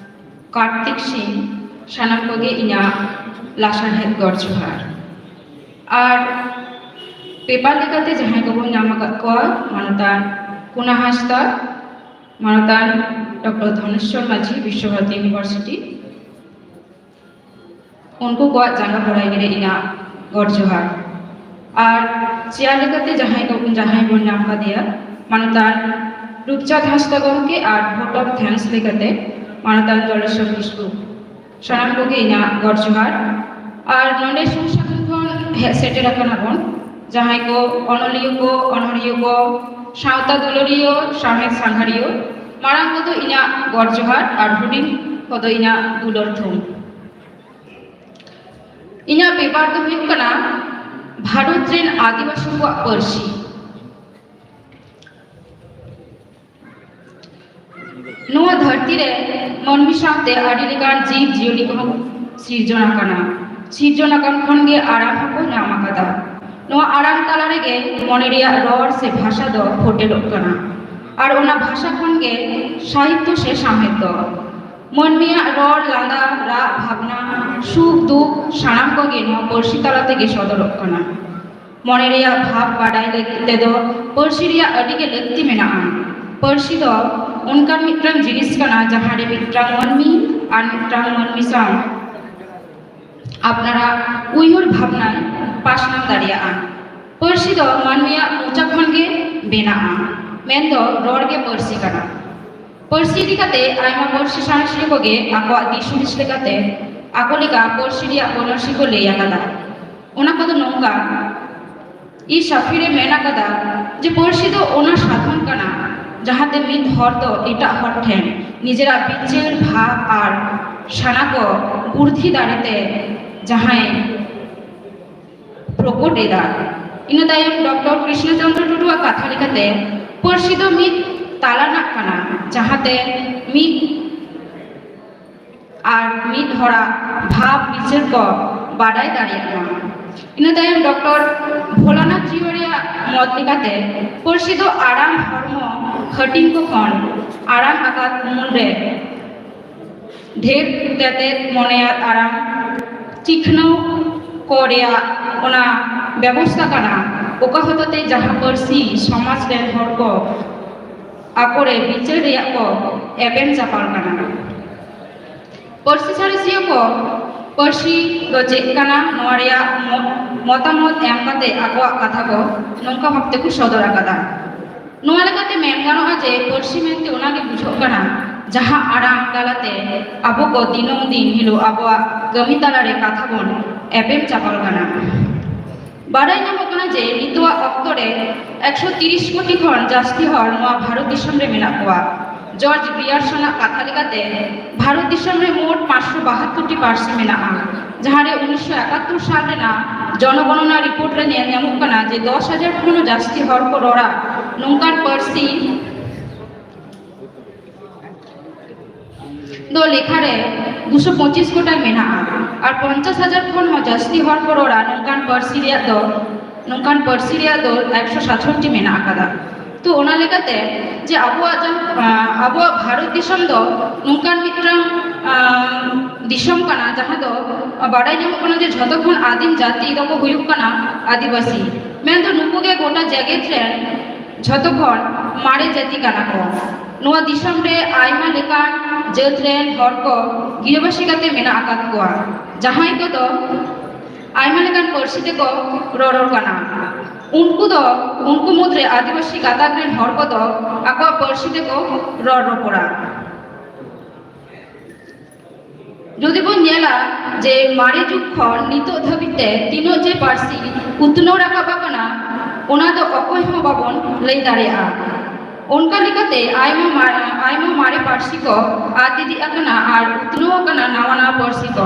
ᱠᱟᱨᱛᱤᱠ ᱥᱤᱝ, ᱥᱟᱱᱟᱢ ᱠᱚᱜᱮ ᱤᱧᱟᱹᱜ ᱞᱟᱥᱟᱲᱦᱮᱫ ᱜᱚᱰ ᱡᱚᱦᱟᱨ᱾ ᱟᱨ ᱯᱮᱯᱟᱨ ᱞᱮᱠᱟᱛᱮ ᱡᱟᱦᱟᱸᱭ ᱠᱚᱵᱚᱱ ᱧᱟᱢ ᱟᱠᱟᱫ ᱠᱚᱣᱟ, ᱢᱟᱱᱚᱛᱟᱱ ᱠᱩᱱᱟ ᱦᱟᱸᱥᱫᱟ, ᱢᱟᱱᱚᱛᱟᱱ ᱰᱚᱠᱴᱚᱨ ᱫᱷᱚᱱᱮᱥᱣᱚᱨ ᱢᱟᱹᱡᱷᱤ, ᱵᱤᱥᱥᱚ ᱵᱷᱟᱨᱚᱛᱤ ᱤᱭᱩᱱᱤᱵᱷᱟᱨᱥᱤᱴᱤ, ᱩᱱᱠᱩ ᱠᱚᱣᱟᱜ ᱡᱟᱸᱜᱟ ᱯᱚᱲᱟᱭ ᱨᱮ ᱤᱧᱟᱹᱜ ᱜᱚᱰ ᱡᱚᱦᱟᱨ᱾ ᱟᱨ ᱪᱮᱭᱟᱨ ᱞᱮᱠᱟᱛᱮ ᱡᱟᱦᱟᱸᱭ ᱠᱚ, ᱡᱟᱦᱟᱸᱭ ᱵᱚᱱ ᱧᱟᱢ ᱠᱟᱫᱮᱭᱟ, ᱢᱟᱱᱚᱛᱟᱱ ᱨᱩᱯᱪᱟᱸᱫᱽ ᱦᱟᱸᱥᱫᱟ ᱜᱚᱢᱠᱮ ᱟᱨ vote of thanks ᱞᱮᱠᱟᱛᱮ ᱢᱟᱱᱚᱛᱟᱱ ᱡᱚᱞᱮᱥᱣᱚᱨ ᱠᱤᱥᱠᱩ᱾ ᱥᱟᱱᱟᱢ ᱠᱚᱜᱮ ᱤᱧᱟᱹᱜ ᱜᱚᱰ ᱡᱚᱦᱟᱨ᱾ ᱟᱨ ᱱᱚᱰᱮ ᱥᱩᱨ ᱥᱟᱺᱜᱤᱧ ᱠᱷᱚᱱ ᱦᱮᱡ ᱥᱮᱴᱮᱨ ᱟᱠᱟᱱᱟ ᱵᱚᱱ, ᱡᱟᱦᱟᱸᱭ ᱠᱚ ᱚᱱᱚᱞᱤᱭᱟᱹ ᱠᱚ, ᱚᱱᱚᱲᱦᱤᱭᱟᱹ ᱠᱚ, ᱥᱟᱶᱛᱟ ᱫᱩᱞᱟᱹᱲᱤᱭᱟᱹ, ᱥᱟᱶᱦᱮᱫ ᱥᱟᱸᱜᱷᱟᱨᱤᱭᱟᱹ, ᱢᱟᱲᱟᱝ ᱠᱚᱫᱚ ᱤᱧᱟᱹᱜ ᱜᱚᱰ ᱡᱚᱦᱟᱨ ᱟᱨ ᱦᱩᱰᱤᱧ ᱠᱚᱫᱚ ᱤᱧᱟᱹᱜ ᱫᱩᱞᱟᱹᱲ ᱛᱷᱩᱢ᱾ ᱤᱧᱟᱹᱜ ᱯᱮᱯᱟᱨ ᱫᱚ ᱦᱩᱭᱩᱜ ᱠᱟᱱᱟ ᱵᱷᱟᱨᱚᱛ ᱨᱮᱱ ᱟᱹᱫᱤᱵᱟᱹᱥᱤ ᱠᱚᱣᱟᱜ ᱯᱟᱹᱨᱥᱤ᱾ ᱱᱚᱣᱟ ᱫᱷᱟᱹᱨᱛᱤ ᱨᱮ ᱢᱟᱹᱱᱢᱤ ᱥᱟᱶᱛᱮ ᱟᱹᱰᱤ ᱞᱮᱠᱟᱱ ᱡᱤᱵᱽ ᱡᱤᱭᱟᱹᱞᱤ ᱠᱚᱦᱚᱸ ᱥᱤᱨᱡᱚᱱ ᱟᱠᱟᱱᱟ᱾ ᱥᱤᱨᱡᱚᱱ ᱟᱠᱟᱱ ᱠᱷᱚᱱ ᱜᱮ ᱟᱲᱟᱝ ᱦᱚᱸᱠᱚ ᱧᱟᱢ ᱟᱠᱟᱫᱟ᱾ ᱱᱚᱣᱟ ᱟᱲᱟᱝ ᱛᱟᱞᱟ ᱨᱮᱜᱮ ᱢᱚᱱᱮ ᱨᱮᱭᱟᱜ ᱨᱚᱲ ᱥᱮ ᱵᱷᱟᱥᱟ ᱫᱚ ᱯᱷᱚᱴᱮᱞᱚᱜ ᱠᱟᱱᱟ᱾ ᱟᱨ ᱚᱱᱟ ᱵᱷᱟᱥᱟ ᱠᱷᱚᱱ ᱜᱮ ᱥᱟᱦᱤᱛᱛᱚ ᱥᱮ ᱥᱟᱶᱦᱮᱫ ᱫᱚ᱾ ᱢᱟᱹᱱᱢᱤᱭᱟᱜ ᱨᱚᱲ, ᱞᱟᱸᱫᱟ, ᱨᱟᱜ, ᱵᱷᱟᱵᱽᱱᱟ, ᱥᱩᱠ, ᱫᱩᱠ ᱥᱟᱱᱟᱢ ᱠᱚᱜᱮ ᱱᱚᱣᱟ ᱯᱟᱹᱨᱥᱤ ᱛᱟᱞᱟ ᱛᱮᱜᱮ ᱥᱚᱫᱚᱨᱚᱜ ᱠᱟᱱᱟ᱾ ᱢᱚᱱᱮ ᱨᱮᱭᱟᱜ ᱵᱷᱟᱵᱽ ᱵᱟᱰᱟᱭ ᱞᱟᱹᱜᱤᱫ ᱛᱮᱫᱚ ᱯᱟᱹᱨᱥᱤ ᱨᱮᱭᱟᱜ ᱟᱹᱰᱤ ᱜᱮ ᱞᱟᱹᱠᱛᱤ ᱢᱮᱱᱟᱜᱼᱟ᱾ ᱯᱟᱹᱨᱥᱤ ᱫᱚ ᱚᱱᱠᱟᱱ ᱢᱤᱫᱴᱟᱝ ᱡᱤᱱᱤᱥ ᱠᱟᱱᱟ, ᱡᱟᱦᱟᱸ ᱨᱮ ᱢᱤᱫᱴᱟᱝ ᱢᱟᱹᱱᱢᱤ ᱟᱨ ᱢᱤᱫᱴᱟᱝ ᱢᱟᱹᱱᱢᱤ ᱥᱟᱶ ᱟᱯᱱᱟᱨᱟᱜ ᱩᱭᱦᱟᱹᱨ ᱵᱷᱟᱵᱽᱱᱟᱭ ᱯᱟᱥᱱᱟᱣ ᱫᱟᱲᱮᱭᱟᱜᱼᱟ᱾ ᱯᱟᱹᱨᱥᱤ ᱫᱚ ᱢᱟᱹᱱᱢᱤᱭᱟᱜ ᱢᱚᱪᱟ ᱠᱷᱚᱱ ᱜᱮ ᱵᱮᱱᱟᱜᱼᱟ, ᱢᱮᱱᱫᱚ ᱨᱚᱲ ᱜᱮ ᱯᱟᱹᱨᱥᱤ ᱠᱟᱱᱟ᱾ ᱯᱟᱹᱨᱥᱤ ᱤᱫᱤ ᱠᱟᱛᱮ ᱟᱭᱢᱟ ᱯᱟᱹᱨᱥᱤ ᱥᱟᱬᱮᱥᱤᱭᱟᱹ ᱠᱚᱜᱮ ᱟᱠᱚᱣᱟᱜ ᱫᱤᱥ ᱦᱩᱫᱤᱥ ᱞᱮᱠᱟᱛᱮ ᱟᱠᱚ ᱞᱮᱠᱟ ᱯᱟᱹᱨᱥᱤ ᱨᱮᱭᱟᱜ ᱵᱚᱱᱚᱨᱥᱤ ᱠᱚ ᱞᱟᱹᱭ ᱟᱠᱟᱫᱟ᱾ ᱚᱱᱟ ᱠᱚᱫᱚ ᱱᱚᱝᱠᱟ: ᱤ ᱥᱟᱯᱷᱤ ᱨᱮ ᱢᱮᱱ ᱟᱠᱟᱫᱟ ᱡᱮ ᱯᱟᱹᱨᱥᱤ ᱫᱚ ᱚᱱᱟ ᱥᱟᱫᱷᱚᱱ ᱠᱟᱱᱟ, ᱡᱟᱦᱟᱸᱛᱮ ᱢᱤᱫ ᱦᱚᱲ ᱫᱚ ᱮᱴᱟᱜ ᱦᱚᱲ ᱴᱷᱮᱱ ᱱᱤᱡᱮᱨᱟᱜ ᱵᱤᱪᱟᱹᱨ, ᱵᱷᱟᱵᱽ ᱟᱨ ᱥᱟᱱᱟ ᱠᱚ ᱯᱩᱨᱛᱷᱤ ᱫᱟᱲᱮᱛᱮ ᱡᱟᱦᱟᱸᱭ ᱯᱨᱚᱠᱚᱴ ᱮᱫᱟ᱾ ᱤᱱᱟᱹ ᱛᱟᱭᱚᱢ ᱰᱚᱠᱴᱚᱨ ᱠᱨᱤᱥᱱᱚ ᱪᱚᱸᱫᱽᱨᱚ ᱴᱩᱰᱩᱣᱟᱜ ᱠᱟᱛᱷᱟ ᱞᱮᱠᱟᱛᱮ ᱯᱟᱹᱨᱥᱤ ᱫᱚ ᱢᱤᱫ ᱛᱟᱞᱟᱱᱟᱜ ᱠᱟᱱᱟ, ᱡᱟᱦᱟᱸᱛᱮ ᱢᱤᱫ ᱟᱨ ᱢᱤᱫ ᱦᱚᱲᱟᱜ ᱵᱷᱟᱵᱽ ᱵᱤᱪᱟᱹᱨ ᱠᱚ ᱵᱟᱰᱟᱭ ᱫᱟᱲᱮᱭᱟᱜ ᱢᱟ᱾ ᱤᱱᱟᱹ ᱛᱟᱭᱚᱢ ᱰᱚᱠᱴᱚᱨ ᱵᱷᱳᱞᱟᱱᱟᱛᱷ ᱡᱤᱣᱟᱹᱲᱤᱭᱟᱜ ᱢᱚᱛ ᱞᱮᱠᱟᱛᱮ ᱯᱟᱹᱨᱥᱤ ᱫᱚ ᱟᱲᱟᱝ ᱦᱚᱲᱢᱚ ᱦᱟᱹᱴᱤᱧ ᱠᱚ ᱠᱷᱚᱱ ᱟᱲᱟᱝ ᱟᱠᱟᱫ ᱢᱩᱱᱨᱮ ᱰᱷᱮᱨ ᱛᱮᱛᱮᱫ ᱢᱚᱱᱮᱭᱟᱫ ᱟᱲᱟᱝ ᱪᱤᱠᱷᱱᱟᱹᱣ ᱠᱚ ᱨᱮᱭᱟᱜ ᱚᱱᱟ ᱵᱮᱵᱚᱥᱛᱟ ᱠᱟᱱᱟ, ᱚᱠᱟ ᱦᱚᱛᱮᱛᱮ ᱡᱟᱦᱟᱸ ᱯᱟᱹᱨᱥᱤ ᱥᱚᱢᱟᱡᱽ ᱨᱮᱱ ᱦᱚᱲ ᱠᱚ ᱟᱠᱚᱨᱮ ᱵᱤᱪᱟᱹᱨ ᱨᱮᱭᱟᱜ ᱠᱚ ᱮᱯᱮᱢ ᱪᱟᱯᱟᱞ ᱠᱟᱱᱟ᱾ ᱯᱟᱹᱨᱥᱤ ᱥᱟᱬᱮᱥᱤᱭᱟᱹ ᱠᱚ ᱯᱟᱹᱨᱥᱤ ᱫᱚ ᱪᱮᱫ ᱠᱟᱱᱟ, ᱱᱚᱣᱟ ᱨᱮᱭᱟᱜ ᱢᱚ-, ᱢᱚᱛᱟᱢᱚᱛ ᱮᱢ ᱠᱟᱛᱮ ᱟᱠᱚᱣᱟᱜ ᱠᱟᱛᱷᱟ ᱠᱚ ᱱᱚᱝᱠᱟ ᱵᱷᱟᱵᱽ ᱛᱮᱠᱚ ᱥᱚᱫᱚᱨ ᱟᱠᱟᱫᱟ᱾ ᱱᱚᱣᱟ ᱞᱮᱠᱟᱛᱮ ᱢᱮᱱ ᱜᱟᱱᱚᱜᱼᱟ ᱡᱮ ᱯᱟᱹᱨᱥᱤ ᱢᱮᱱᱛᱮ ᱚᱱᱟᱜᱮ ᱵᱩᱡᱷᱟᱹᱜ ᱠᱟᱱᱟ, ᱡᱟᱦᱟᱸ ᱟᱲᱟᱝ ᱛᱟᱞᱟᱛᱮ ᱟᱵᱚ ᱠᱚ ᱫᱤᱱᱟᱹᱢ ᱫᱤᱱ ᱦᱤᱞᱳᱜ ᱟᱵᱚᱣᱟᱜ ᱠᱟᱹᱢᱤ ᱛᱟᱞᱟᱨᱮ ᱠᱟᱛᱷᱟ ᱵᱚᱱ ᱮᱯᱮᱢ ᱪᱟᱯᱟᱞ ᱠᱟᱱᱟ᱾ ᱵᱟᱰᱟᱭ ᱧᱟᱢᱚᱜ ᱠᱟᱱᱟ ᱡᱮ ᱱᱤᱛᱚᱜᱟᱜ ᱚᱠᱛᱚ ᱨᱮ ᱮᱠᱥᱚ ᱛᱤᱨᱤᱥ ᱠᱳᱴᱤ ᱠᱷᱚᱱ ᱡᱟᱹᱥᱛᱤ ᱦᱚᱲ ᱱᱚᱣᱟ ᱵᱷᱟᱨᱚᱛ ᱫᱤᱥᱚᱢ ᱨᱮ ᱢᱮᱱᱟᱜ ᱠᱚᱣᱟ᱾ ᱡᱚᱨᱡᱽ ᱜᱨᱤᱭᱟᱨᱥᱚᱱᱟᱜ ᱠᱟᱛᱷᱟ ᱞᱮᱠᱟᱛᱮ, ᱵᱷᱟᱨᱚᱛ ᱫᱤᱥᱚᱢ ᱨᱮ ᱢᱳᱴ ᱯᱟᱸᱪᱥᱚ ᱵᱟᱦᱟᱛᱛᱳᱨ ᱴᱤ ᱯᱟᱹᱨᱥᱤ ᱢᱮᱱᱟᱜᱼᱟ, ᱡᱟᱦᱟᱸ ᱨᱮ ᱩᱱᱤᱥᱥᱚ ᱮᱠᱟᱛᱛᱳᱨ ᱥᱟᱞ ᱨᱮᱱᱟᱜ ᱡᱚᱱᱚᱜᱚᱱᱚᱱᱟ ᱨᱤᱯᱳᱨᱴ ᱨᱮ ᱧᱮᱞ ᱧᱟᱢᱚᱜ ᱠᱟᱱᱟ ᱡᱮ ᱫᱚᱥ ᱦᱟᱡᱟᱨ ᱠᱷᱚᱱ ᱦᱚᱸ ᱡᱟᱹᱥᱛᱤ ᱦᱚᱲ ᱠᱚ ᱨᱚᱲᱟ ᱱᱚᱝᱠᱟᱱ ᱯᱟᱹᱨᱥᱤ ᱫᱚ ᱞᱮᱠᱷᱟ ᱨᱮ ᱫᱩᱥᱚ ᱯᱚᱸᱪᱤᱥ ᱜᱚᱴᱟᱝ ᱢᱮᱱᱟᱜᱼᱟ ᱟᱨ ᱯᱚᱧᱪᱟᱥ ᱦᱟᱡᱟᱨ ᱠᱷᱚᱱ ᱦᱚᱸ ᱡᱟᱹᱥᱛᱤ ᱦᱚᱲ ᱠᱚ ᱨᱚᱲᱟ ᱱᱚᱝᱠᱟᱱ ᱯᱟᱹᱨᱥᱤ ᱨᱮᱭᱟᱜ ᱫᱚ, ᱱᱚᱝᱠᱟᱱ ᱯᱟᱹᱨᱥᱤ ᱨᱮᱭᱟᱜ ᱫᱚ ᱮᱠᱥᱚ ᱥᱟᱛᱥᱚᱴᱴᱤ ᱢᱮᱱᱟᱜ ᱟᱠᱟᱫᱟ᱾ ᱛᱚ ᱚᱱᱟ ᱞᱮᱠᱟᱛᱮ ᱡᱮ ᱟᱵᱚᱣᱟᱜ ᱡᱟᱦᱟᱸ, ᱟᱸ, ᱟᱵᱚᱣᱟᱜ ᱵᱷᱟᱨᱚᱛ ᱫᱤᱥᱚᱢ ᱫᱚ ᱱᱚᱝᱠᱟᱱ ᱢᱤᱫᱴᱟᱝ, ᱟᱸ, ᱫᱤᱥᱚᱢ ᱠᱟᱱᱟ, ᱡᱟᱦᱟᱸ ᱫᱚ ᱵᱟᱰᱟᱭ ᱧᱟᱢᱚᱜ ᱠᱟᱱᱟ ᱡᱮ ᱡᱷᱚᱛᱚ ᱠᱷᱚᱱ ᱟᱹᱫᱤᱢ ᱡᱟᱹᱛᱤ ᱫᱚᱠᱚ ᱦᱩᱭᱩᱜ ᱠᱟᱱᱟ ᱟᱹᱫᱤᱵᱟᱹᱥᱤ᱾ ᱢᱮᱱᱫᱚ ᱱᱩᱠᱩ ᱜᱮ ᱜᱚᱴᱟ ᱡᱮᱜᱮᱛ ᱨᱮᱱ ᱡᱷᱚᱛᱚ ᱠᱷᱚᱱ ᱢᱟᱨᱮ ᱡᱟᱹᱛᱤ ᱠᱟᱱᱟ ᱠᱚ᱾ ᱱᱚᱣᱟ ᱫᱤᱥᱚᱢ ᱨᱮ ᱟᱭᱢᱟ ᱞᱮᱠᱟᱱ ᱡᱟᱹᱛ ᱨᱮᱱ ᱦᱚᱲ ᱠᱚ ᱜᱤᱨᱟᱹᱵᱟᱹᱥᱤ ᱠᱟᱛᱮ ᱢᱮᱱᱟᱜ ᱟᱠᱟᱫ ᱠᱚᱣᱟ, ᱡᱟᱦᱟᱸᱭ ᱠᱚᱫᱚ ᱟᱭᱢᱟ ᱞᱮᱠᱟᱱ ᱯᱟᱹᱨᱥᱤ ᱛᱮᱠᱚ ᱨᱚᱨᱚᱲ ᱠᱟᱱᱟ᱾ ᱩᱱᱠᱩ ᱫᱚ, ᱩᱱᱠᱩ ᱢᱩᱫᱽᱨᱮ ᱟᱹᱫᱤᱵᱟᱹᱥᱤ ᱜᱟᱛᱟᱠ ᱨᱮᱱ ᱦᱚᱲ ᱠᱚᱫᱚ ᱟᱠᱚᱣᱟᱜ ᱯᱟᱹᱨᱥᱤ ᱛᱮᱠᱚ ᱨᱚᱲ ᱨᱚᱯᱚᱲᱟ᱾ ᱡᱩᱫᱤ ᱵᱚᱱ ᱧᱮᱞᱟ ᱡᱮ ᱢᱟᱨᱮ ᱡᱩᱜᱽ ᱠᱷᱚᱱ ᱱᱤᱛᱚᱜ ᱫᱷᱟᱹᱵᱤᱡ ᱛᱮ ᱛᱤᱱᱟᱹᱜ ᱡᱮ ᱯᱟᱹᱨᱥᱤ ᱩᱛᱱᱟᱹᱣ ᱨᱟᱠᱟᱵ ᱟᱠᱟᱱᱟ, ᱚᱱᱟ ᱫᱚ ᱚᱠᱚᱭ ᱦᱚᱸ ᱵᱟᱵᱚᱱ ᱞᱟᱹᱭ ᱫᱟᱲᱮᱭᱟᱜᱼᱟ᱾ ᱚᱱᱠᱟ ᱞᱮᱠᱟᱛᱮ ᱟᱭᱢᱟ ᱢᱟ-, ᱟᱭᱢᱟ ᱢᱟᱨᱮ ᱯᱟᱹᱨᱥᱤ ᱠᱚ ᱟᱫ ᱤᱫᱤᱜ ᱟᱠᱟᱱᱟ ᱟᱨ ᱩᱛᱱᱟᱹᱣ ᱟᱠᱟᱱᱟ ᱱᱟᱣᱟ ᱱᱟᱣᱟ ᱯᱟᱹᱨᱥᱤ ᱠᱚ᱾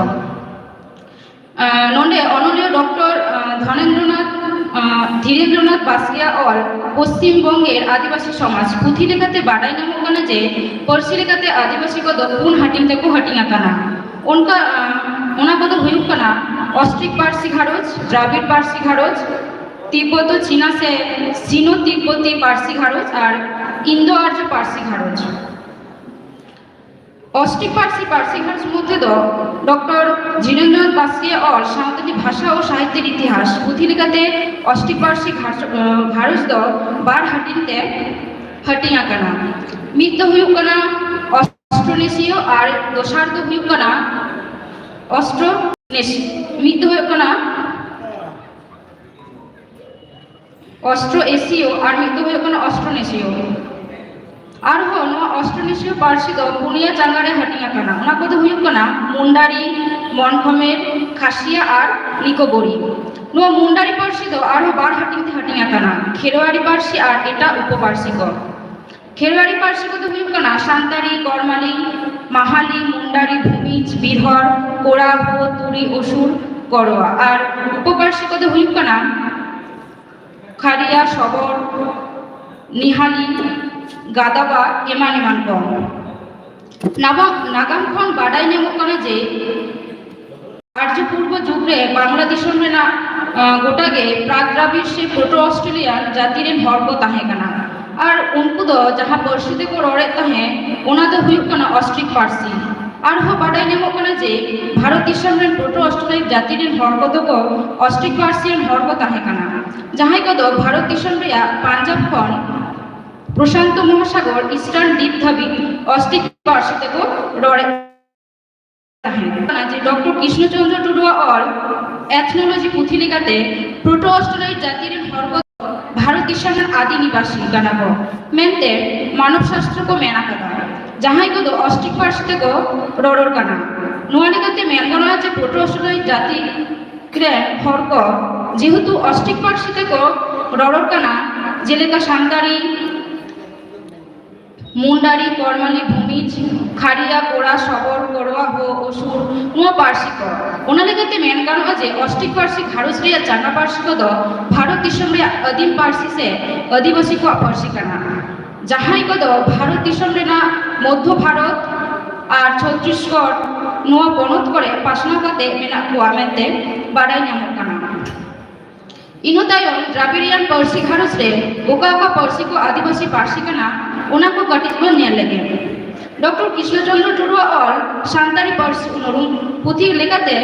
ᱟᱸ, ᱱᱚᱰᱮ ᱚᱱᱚᱞᱤᱭᱟᱹ ᱰᱚᱠᱴᱚᱨ, ᱟᱸ, ᱫᱷᱚᱱᱮᱱᱫᱨᱚᱱᱟᱛᱷ, ᱟᱸ, ᱫᱷᱤᱨᱮᱱᱫᱨᱚᱱᱟᱛᱷ ᱵᱟᱥᱠᱮᱭᱟᱜ ᱚᱞ ᱯᱚᱥᱪᱤᱢ ᱵᱚᱝᱜᱮᱨ ᱟᱹᱫᱤᱵᱟᱹᱥᱤ ᱥᱚᱢᱟᱡᱽ ᱯᱩᱛᱷᱤ ᱞᱮᱠᱟᱛᱮ ᱵᱟᱰᱟᱭ ᱧᱟᱢᱚᱜ ᱠᱟᱱᱟ ᱡᱮ ᱯᱟᱹᱨᱥᱤ ᱞᱮᱠᱟᱛᱮ ᱟᱹᱫᱤᱵᱟᱹᱥᱤ ᱠᱚᱫᱚ ᱯᱩᱱ ᱦᱟᱹᱴᱤᱧ ᱛᱮᱠᱚ ᱦᱟᱹᱴᱤᱧ ᱟᱠᱟᱱᱟ᱾ ᱚᱱᱠᱟ, ᱟᱸ, ᱚᱱᱟ ᱠᱚᱫᱚ ᱦᱩᱭᱩᱜ ᱠᱟᱱᱟ ᱚᱥᱴᱨᱤᱠ ᱯᱟᱹᱨᱥᱤ ᱜᱷᱟᱨᱚᱸᱡᱽ, ᱫᱨᱟᱵᱤᱲ ᱯᱟᱹᱨᱥᱤ ᱜᱷᱟᱨᱚᱸᱡᱽ, ᱛᱤᱵᱵᱚᱛᱚ ᱪᱤᱱᱟ ᱥᱮ ᱥᱤᱱᱳ ᱛᱤᱵᱵᱚᱛᱤ ᱯᱟᱹᱨᱥᱤ ᱜᱷᱟᱨᱚᱸᱡᱽ ᱟᱨ ᱤᱱᱫᱳ ᱟᱨᱡᱚ ᱯᱟᱹᱨᱥᱤ ᱜᱷᱟᱨᱚᱸᱡᱽ᱾ ᱚᱥᱴᱨᱤᱠ ᱯᱟᱹᱨᱥᱤ ᱯᱟᱹᱨᱥᱤ ᱜᱷᱟᱨᱚᱸᱡᱽ ᱢᱚᱫᱽᱫᱷᱮ ᱫᱚ ᱰᱚᱠᱴᱚᱨ ᱡᱤᱱᱮᱱᱫᱨᱚᱱᱟᱛᱷ ᱵᱟᱥᱠᱮᱭᱟᱜ ᱚᱞ ᱥᱟᱶᱛᱟᱞᱤ ᱵᱷᱟᱥᱟ ᱳ ᱥᱟᱦᱤᱛᱛᱚ ᱤᱛᱤᱦᱟᱥ ᱯᱩᱛᱷᱤ ᱞᱮᱠᱟᱛᱮ ᱚᱥᱴᱨᱤᱠ ᱯᱟᱹᱨᱥᱤ ᱜᱷᱟᱨᱚᱸᱡᱽ, ᱟᱸ, ᱜᱷᱟᱨᱚᱸᱡᱽ ᱫᱚ ᱵᱟᱨ ᱦᱟᱹᱴᱤᱧ ᱛᱮ ᱦᱟᱹᱴᱤᱧ ᱟᱠᱟᱱᱟ᱾ ᱢᱤᱫ ᱫᱚ ᱦᱩᱭᱩᱜ ᱠᱟᱱᱟ ᱚᱥᱴᱨᱳᱱᱮᱥᱤᱭᱚ ᱟᱨ ᱫᱚᱥᱟᱨ ᱫᱚ ᱦᱩᱭᱩᱜ ᱠᱟᱱᱟ ᱚᱥᱴᱨᱳᱱᱮᱥ-, ᱢᱤᱫ ᱫᱚ ᱦᱩᱭᱩᱜ ᱠᱟᱱᱟ ᱚᱥᱴᱨᱳ ᱮᱥᱤᱭᱚ ᱟᱨ ᱢᱤᱫ ᱫᱚ ᱦᱩᱭᱩᱜ ᱠᱟᱱᱟ ᱚᱥᱴᱨᱳᱱᱮᱥᱤᱭᱚ᱾ ᱟᱨᱦᱚᱸ ᱱᱚᱣᱟ ᱚᱥᱴᱨᱳᱱᱮᱥᱤᱭᱚ ᱯᱟᱹᱨᱥᱤ ᱫᱚ ᱯᱩᱱᱭᱟ ᱪᱟᱸᱜᱟ ᱨᱮ ᱦᱟᱹᱴᱤᱧ ᱟᱠᱟᱱᱟ᱾ ᱚᱱᱟ ᱠᱚᱫᱚ ᱦᱩᱭᱩᱜ ᱠᱟᱱᱟ ᱢᱩᱱᱰᱟᱨᱤ, ᱢᱚᱱᱠᱷᱚᱢᱮᱨ, ᱠᱷᱟᱥᱤᱭᱟ ᱟᱨ ᱱᱤᱠᱳᱵᱚᱨᱤ᱾ ᱱᱚᱣᱟ ᱢᱩᱱᱰᱟᱨᱤ ᱯᱟᱹᱨᱥᱤ ᱫᱚ ᱟᱨᱦᱚᱸ ᱵᱟᱨ ᱦᱟᱹᱴᱤᱧ ᱛᱮ ᱦᱟᱹᱴᱤᱧ ᱟᱠᱟᱱᱟ, ᱠᱷᱮᱨᱣᱟᱲᱤ ᱯᱟᱹᱨᱥᱤ ᱟᱨ ᱮᱴᱟᱜ ᱩᱯᱚᱯᱟᱹᱨᱥᱤ ᱠᱚ᱾ ᱠᱷᱮᱨᱣᱟᱲᱤ ᱯᱟᱹᱨᱥᱤ ᱠᱚᱫᱚ ᱦᱩᱭᱩᱜ ᱠᱟᱱᱟ ᱥᱟᱱᱛᱟᱲᱤ, ᱠᱚᱨᱢᱟᱞᱤ, ᱢᱟᱦᱟᱞᱤ, ᱢᱩᱱᱰᱟᱨᱤ, ᱵᱷᱩᱢᱤᱡᱽ, ᱵᱤᱨᱦᱚᱲ, ᱠᱚᱲᱟ, ᱵᱷᱳ, ᱛᱩᱲᱤ, ᱚᱥᱩᱨ, ᱠᱚᱨᱣᱟ᱾ ᱟᱨ ᱩᱯᱚᱯᱟᱹᱨᱥᱤ ᱠᱚᱫᱚ ᱦᱩᱭᱩᱜ ᱠᱟᱱᱟ ᱠᱷᱟᱨᱤᱭᱟ, ᱥᱚᱵᱚᱨ, ᱱᱤᱦᱟᱞᱤ, ᱜᱟᱫᱟᱵᱟ, ᱮᱢᱟᱱ ᱮᱢᱟᱱ ᱠᱚ᱾ ᱱᱟᱵᱟ-, ᱱᱟᱜᱟᱢ ᱠᱷᱚᱱ ᱵᱟᱰᱟᱭ ᱧᱟᱢᱚᱜ ᱠᱟᱱᱟ ᱡᱮ ᱟᱨᱡᱚ ᱯᱩᱨᱵᱚ ᱡᱩᱜᱽ ᱨᱮ ᱵᱟᱝᱞᱟ ᱫᱤᱥᱚᱢ ᱨᱮᱱᱟᱜ, ᱟᱸ, ᱜᱚᱴᱟ ᱜᱮ ᱯᱨᱟᱜᱽ ᱫᱨᱟᱵᱤᱲ ᱥᱮ ᱯᱨᱳᱴᱳ ᱚᱥᱴᱨᱮᱞᱤᱭᱟᱱ ᱡᱟᱹᱛᱤ ᱨᱮᱱ ᱦᱚᱲ ᱠᱚ ᱛᱟᱦᱮᱸ ᱠᱟᱱᱟ᱾ ᱟᱨ ᱩᱱᱠᱩ ᱫᱚ ᱡᱟᱦᱟᱸ ᱯᱟᱹᱨᱥᱤ ᱛᱮᱠᱚ ᱨᱚᱲᱮᱫ ᱛᱟᱦᱮᱸ, ᱚᱱᱟ ᱫᱚ ᱦᱩᱭᱩᱜ ᱠᱟᱱᱟ ᱚᱥᱴᱨᱤᱠ ᱯᱟᱹᱨᱥᱤ᱾ ᱟᱨᱦᱚᱸ ᱵᱟᱰᱟᱭ ᱧᱟᱢᱚᱜ ᱠᱟᱱᱟ ᱡᱮ ᱵᱷᱟᱨᱚᱛ ᱫᱤᱥᱚᱢ ᱨᱮᱱ ᱯᱨᱳᱴᱳ ᱚᱥᱴᱨᱳᱞᱟᱭᱤᱰ ᱡᱟᱹᱛᱤ ᱨᱮᱱ ᱦᱚᱲ ᱠᱚᱫᱚ ᱠᱚ ᱚᱥᱴᱨᱤᱠ ᱯᱟᱹᱨᱥᱤ ᱨᱮᱱ ᱦᱚᱲ ᱠᱚ ᱛᱟᱦᱮᱸ ᱠᱟᱱᱟ, ᱡᱟᱦᱟᱸᱭ ᱠᱚᱫᱚ ᱵᱷᱟᱨᱚᱛ ᱫᱤᱥᱚᱢ ᱨᱮᱭᱟᱜ ᱯᱟᱧᱡᱟᱵᱽ ᱠᱷᱚᱱ ᱯᱨᱚᱥᱟᱱᱛᱚ ᱢᱚᱦᱟᱥᱟᱜᱚᱨ ᱤᱥᱴᱟᱨᱱ ᱫᱤᱯ ᱫᱷᱟᱹᱵᱤᱡ ᱚᱥᱴᱨᱤᱠ ᱯᱟᱹᱨᱥᱤ ᱛᱮᱠᱚ ᱨᱚᱲᱮᱫ ᱛᱟᱦᱮᱸᱫ᱾ ᱡᱮ ᱰᱚᱠᱴᱚᱨ ᱠᱨᱤᱥᱱᱚᱪᱚᱸᱫᱨᱚ ᱴᱩᱰᱩᱣᱟᱜ ᱚᱞ ᱮᱛᱷᱱᱳᱞᱚᱡᱤ ᱯᱩᱛᱷᱤ ᱞᱮᱠᱟᱛᱮ ᱯᱨᱳᱴᱳ ᱚᱥᱴᱨᱳᱞᱟᱭᱤᱰ ᱡᱟᱹᱛᱤ ᱨᱮᱱ ᱦᱚᱲ ᱠᱚᱫᱚ ᱵᱷᱟᱨᱚᱛ ᱫᱤᱥᱚᱢ ᱨᱮᱱ ᱟᱹᱫᱤ ᱱᱤᱵᱟᱥᱤ ᱠᱟᱱᱟ ᱠᱚ ᱢᱮᱱᱛᱮ ᱢᱟᱱᱚᱵ ᱥᱟᱥᱛᱨᱚ ᱠᱚ ᱢᱮᱱ ᱟᱠᱟᱫᱟ, ᱡᱟᱦᱟᱸᱭ ᱠᱚᱫᱚ ᱚᱥᱴᱨᱤᱠ ᱯᱟᱹᱨᱥᱤ ᱛᱮᱠᱚ ᱨᱚᱨᱚᱲ ᱠᱟᱱᱟ᱾ ᱱᱚᱣᱟ ᱞᱮᱠᱟᱛᱮ ᱢᱮᱱ ᱜᱟᱱᱚᱜᱼᱟ ᱡᱮ ᱯᱨᱳᱴᱳ ᱚᱥᱴᱨᱳᱞᱟᱭᱤᱰ ᱡᱟᱹᱛᱤ ᱨᱮᱱ ᱦᱚᱲ ᱠᱚ ᱡᱮᱦᱮᱛᱩ ᱚᱥᱴᱨᱤᱠ ᱯᱟᱹᱨᱥᱤ ᱛᱮᱠᱚ ᱨᱚᱨᱚᱲ ᱠᱟᱱᱟ, ᱡᱮᱞᱮᱠᱟ ᱥᱟᱱᱛᱟᱲᱤ, ᱢᱩᱱᱰᱟᱨᱤ, ᱠᱚᱨᱢᱟᱞᱤ, ᱵᱷᱩᱢᱤᱡᱽ, ᱠᱷᱟᱲᱤᱭᱟ, ᱠᱚᱲᱟ, ᱥᱚᱵᱚᱨ, ᱠᱚᱲᱣᱟ, ᱦᱳ, ᱚᱥᱩᱨ, ᱱᱚᱣᱟ ᱯᱟᱹᱨᱥᱤ ᱠᱚ᱾ ᱚᱱᱟ ᱞᱮᱠᱟᱛᱮ ᱢᱮᱱ ᱜᱟᱱᱚᱜᱼᱟ ᱡᱮ ᱚᱥᱴᱨᱤᱠ ᱯᱟᱹᱨᱥᱤ ᱜᱷᱟᱨᱚᱸᱡᱽ ᱨᱮᱭᱟᱜ ᱪᱟᱸᱜᱟ ᱯᱟᱹᱨᱥᱤ ᱠᱚᱫᱚ ᱵᱷᱟᱨᱚᱛ ᱫᱤᱥᱚᱢ ᱨᱮᱭᱟᱜ ᱟᱹᱫᱤᱢ ᱯᱟᱹᱨᱥᱤ ᱥᱮ ᱟᱹᱫᱤᱵᱟᱹᱥᱤ ᱠᱚᱣᱟᱜ ᱯᱟᱹᱨᱥᱤ ᱠᱟᱱᱟ, ᱡᱟᱦᱟᱸᱭ ᱠᱚᱫᱚ ᱵᱷᱟᱨᱚᱛ ᱫᱤᱥᱚᱢ ᱨᱮᱱᱟᱜ ᱢᱚᱫᱷᱭᱚ ᱵᱷᱟᱨᱚᱛ ᱟᱨ ᱪᱷᱚᱛᱛᱤᱥᱜᱚᱲ ᱱᱚᱣᱟ ᱯᱚᱱᱚᱛ ᱠᱚᱨᱮ ᱯᱟᱥᱱᱟᱣ ᱠᱟᱛᱮ ᱢᱮᱱᱟᱜ ᱠᱚᱣᱟ ᱢᱮᱱᱛᱮ ᱵᱟᱰᱟᱭ ᱧᱟᱢᱚᱜ ᱠᱟᱱᱟ᱾ ᱤᱱᱟᱹ ᱛᱟᱭᱚᱢ ᱫᱨᱟᱵᱤᱲᱤᱭᱟᱱ ᱯᱟᱹᱨᱥᱤ ᱜᱷᱟᱨᱚᱸᱡᱽ ᱨᱮ ᱚᱠᱟ ᱚᱠᱟ ᱯᱟᱹᱨᱥᱤ ᱠᱚ ᱟᱹᱫᱤᱵᱟᱹᱥᱤ ᱯᱟᱹᱨᱥᱤ ᱠᱟᱱᱟ, ᱚᱱᱟ ᱠᱚ ᱠᱟᱹᱴᱤᱡ ᱵᱚᱱ ᱧᱮᱞ ᱞᱮᱜᱮ᱾ ᱰᱚᱠᱴᱚᱨ ᱠᱨᱤᱥᱱᱚᱪᱚᱸᱫᱨᱚ ᱴᱩᱰᱩᱣᱟᱜ ᱚᱞ ᱥᱟᱱᱛᱟᱲᱤ ᱯᱟᱹᱨᱥᱤ ᱩᱱᱩᱨᱩᱢ ᱯᱩᱛᱷᱤ ᱞᱮᱠᱟᱛᱮ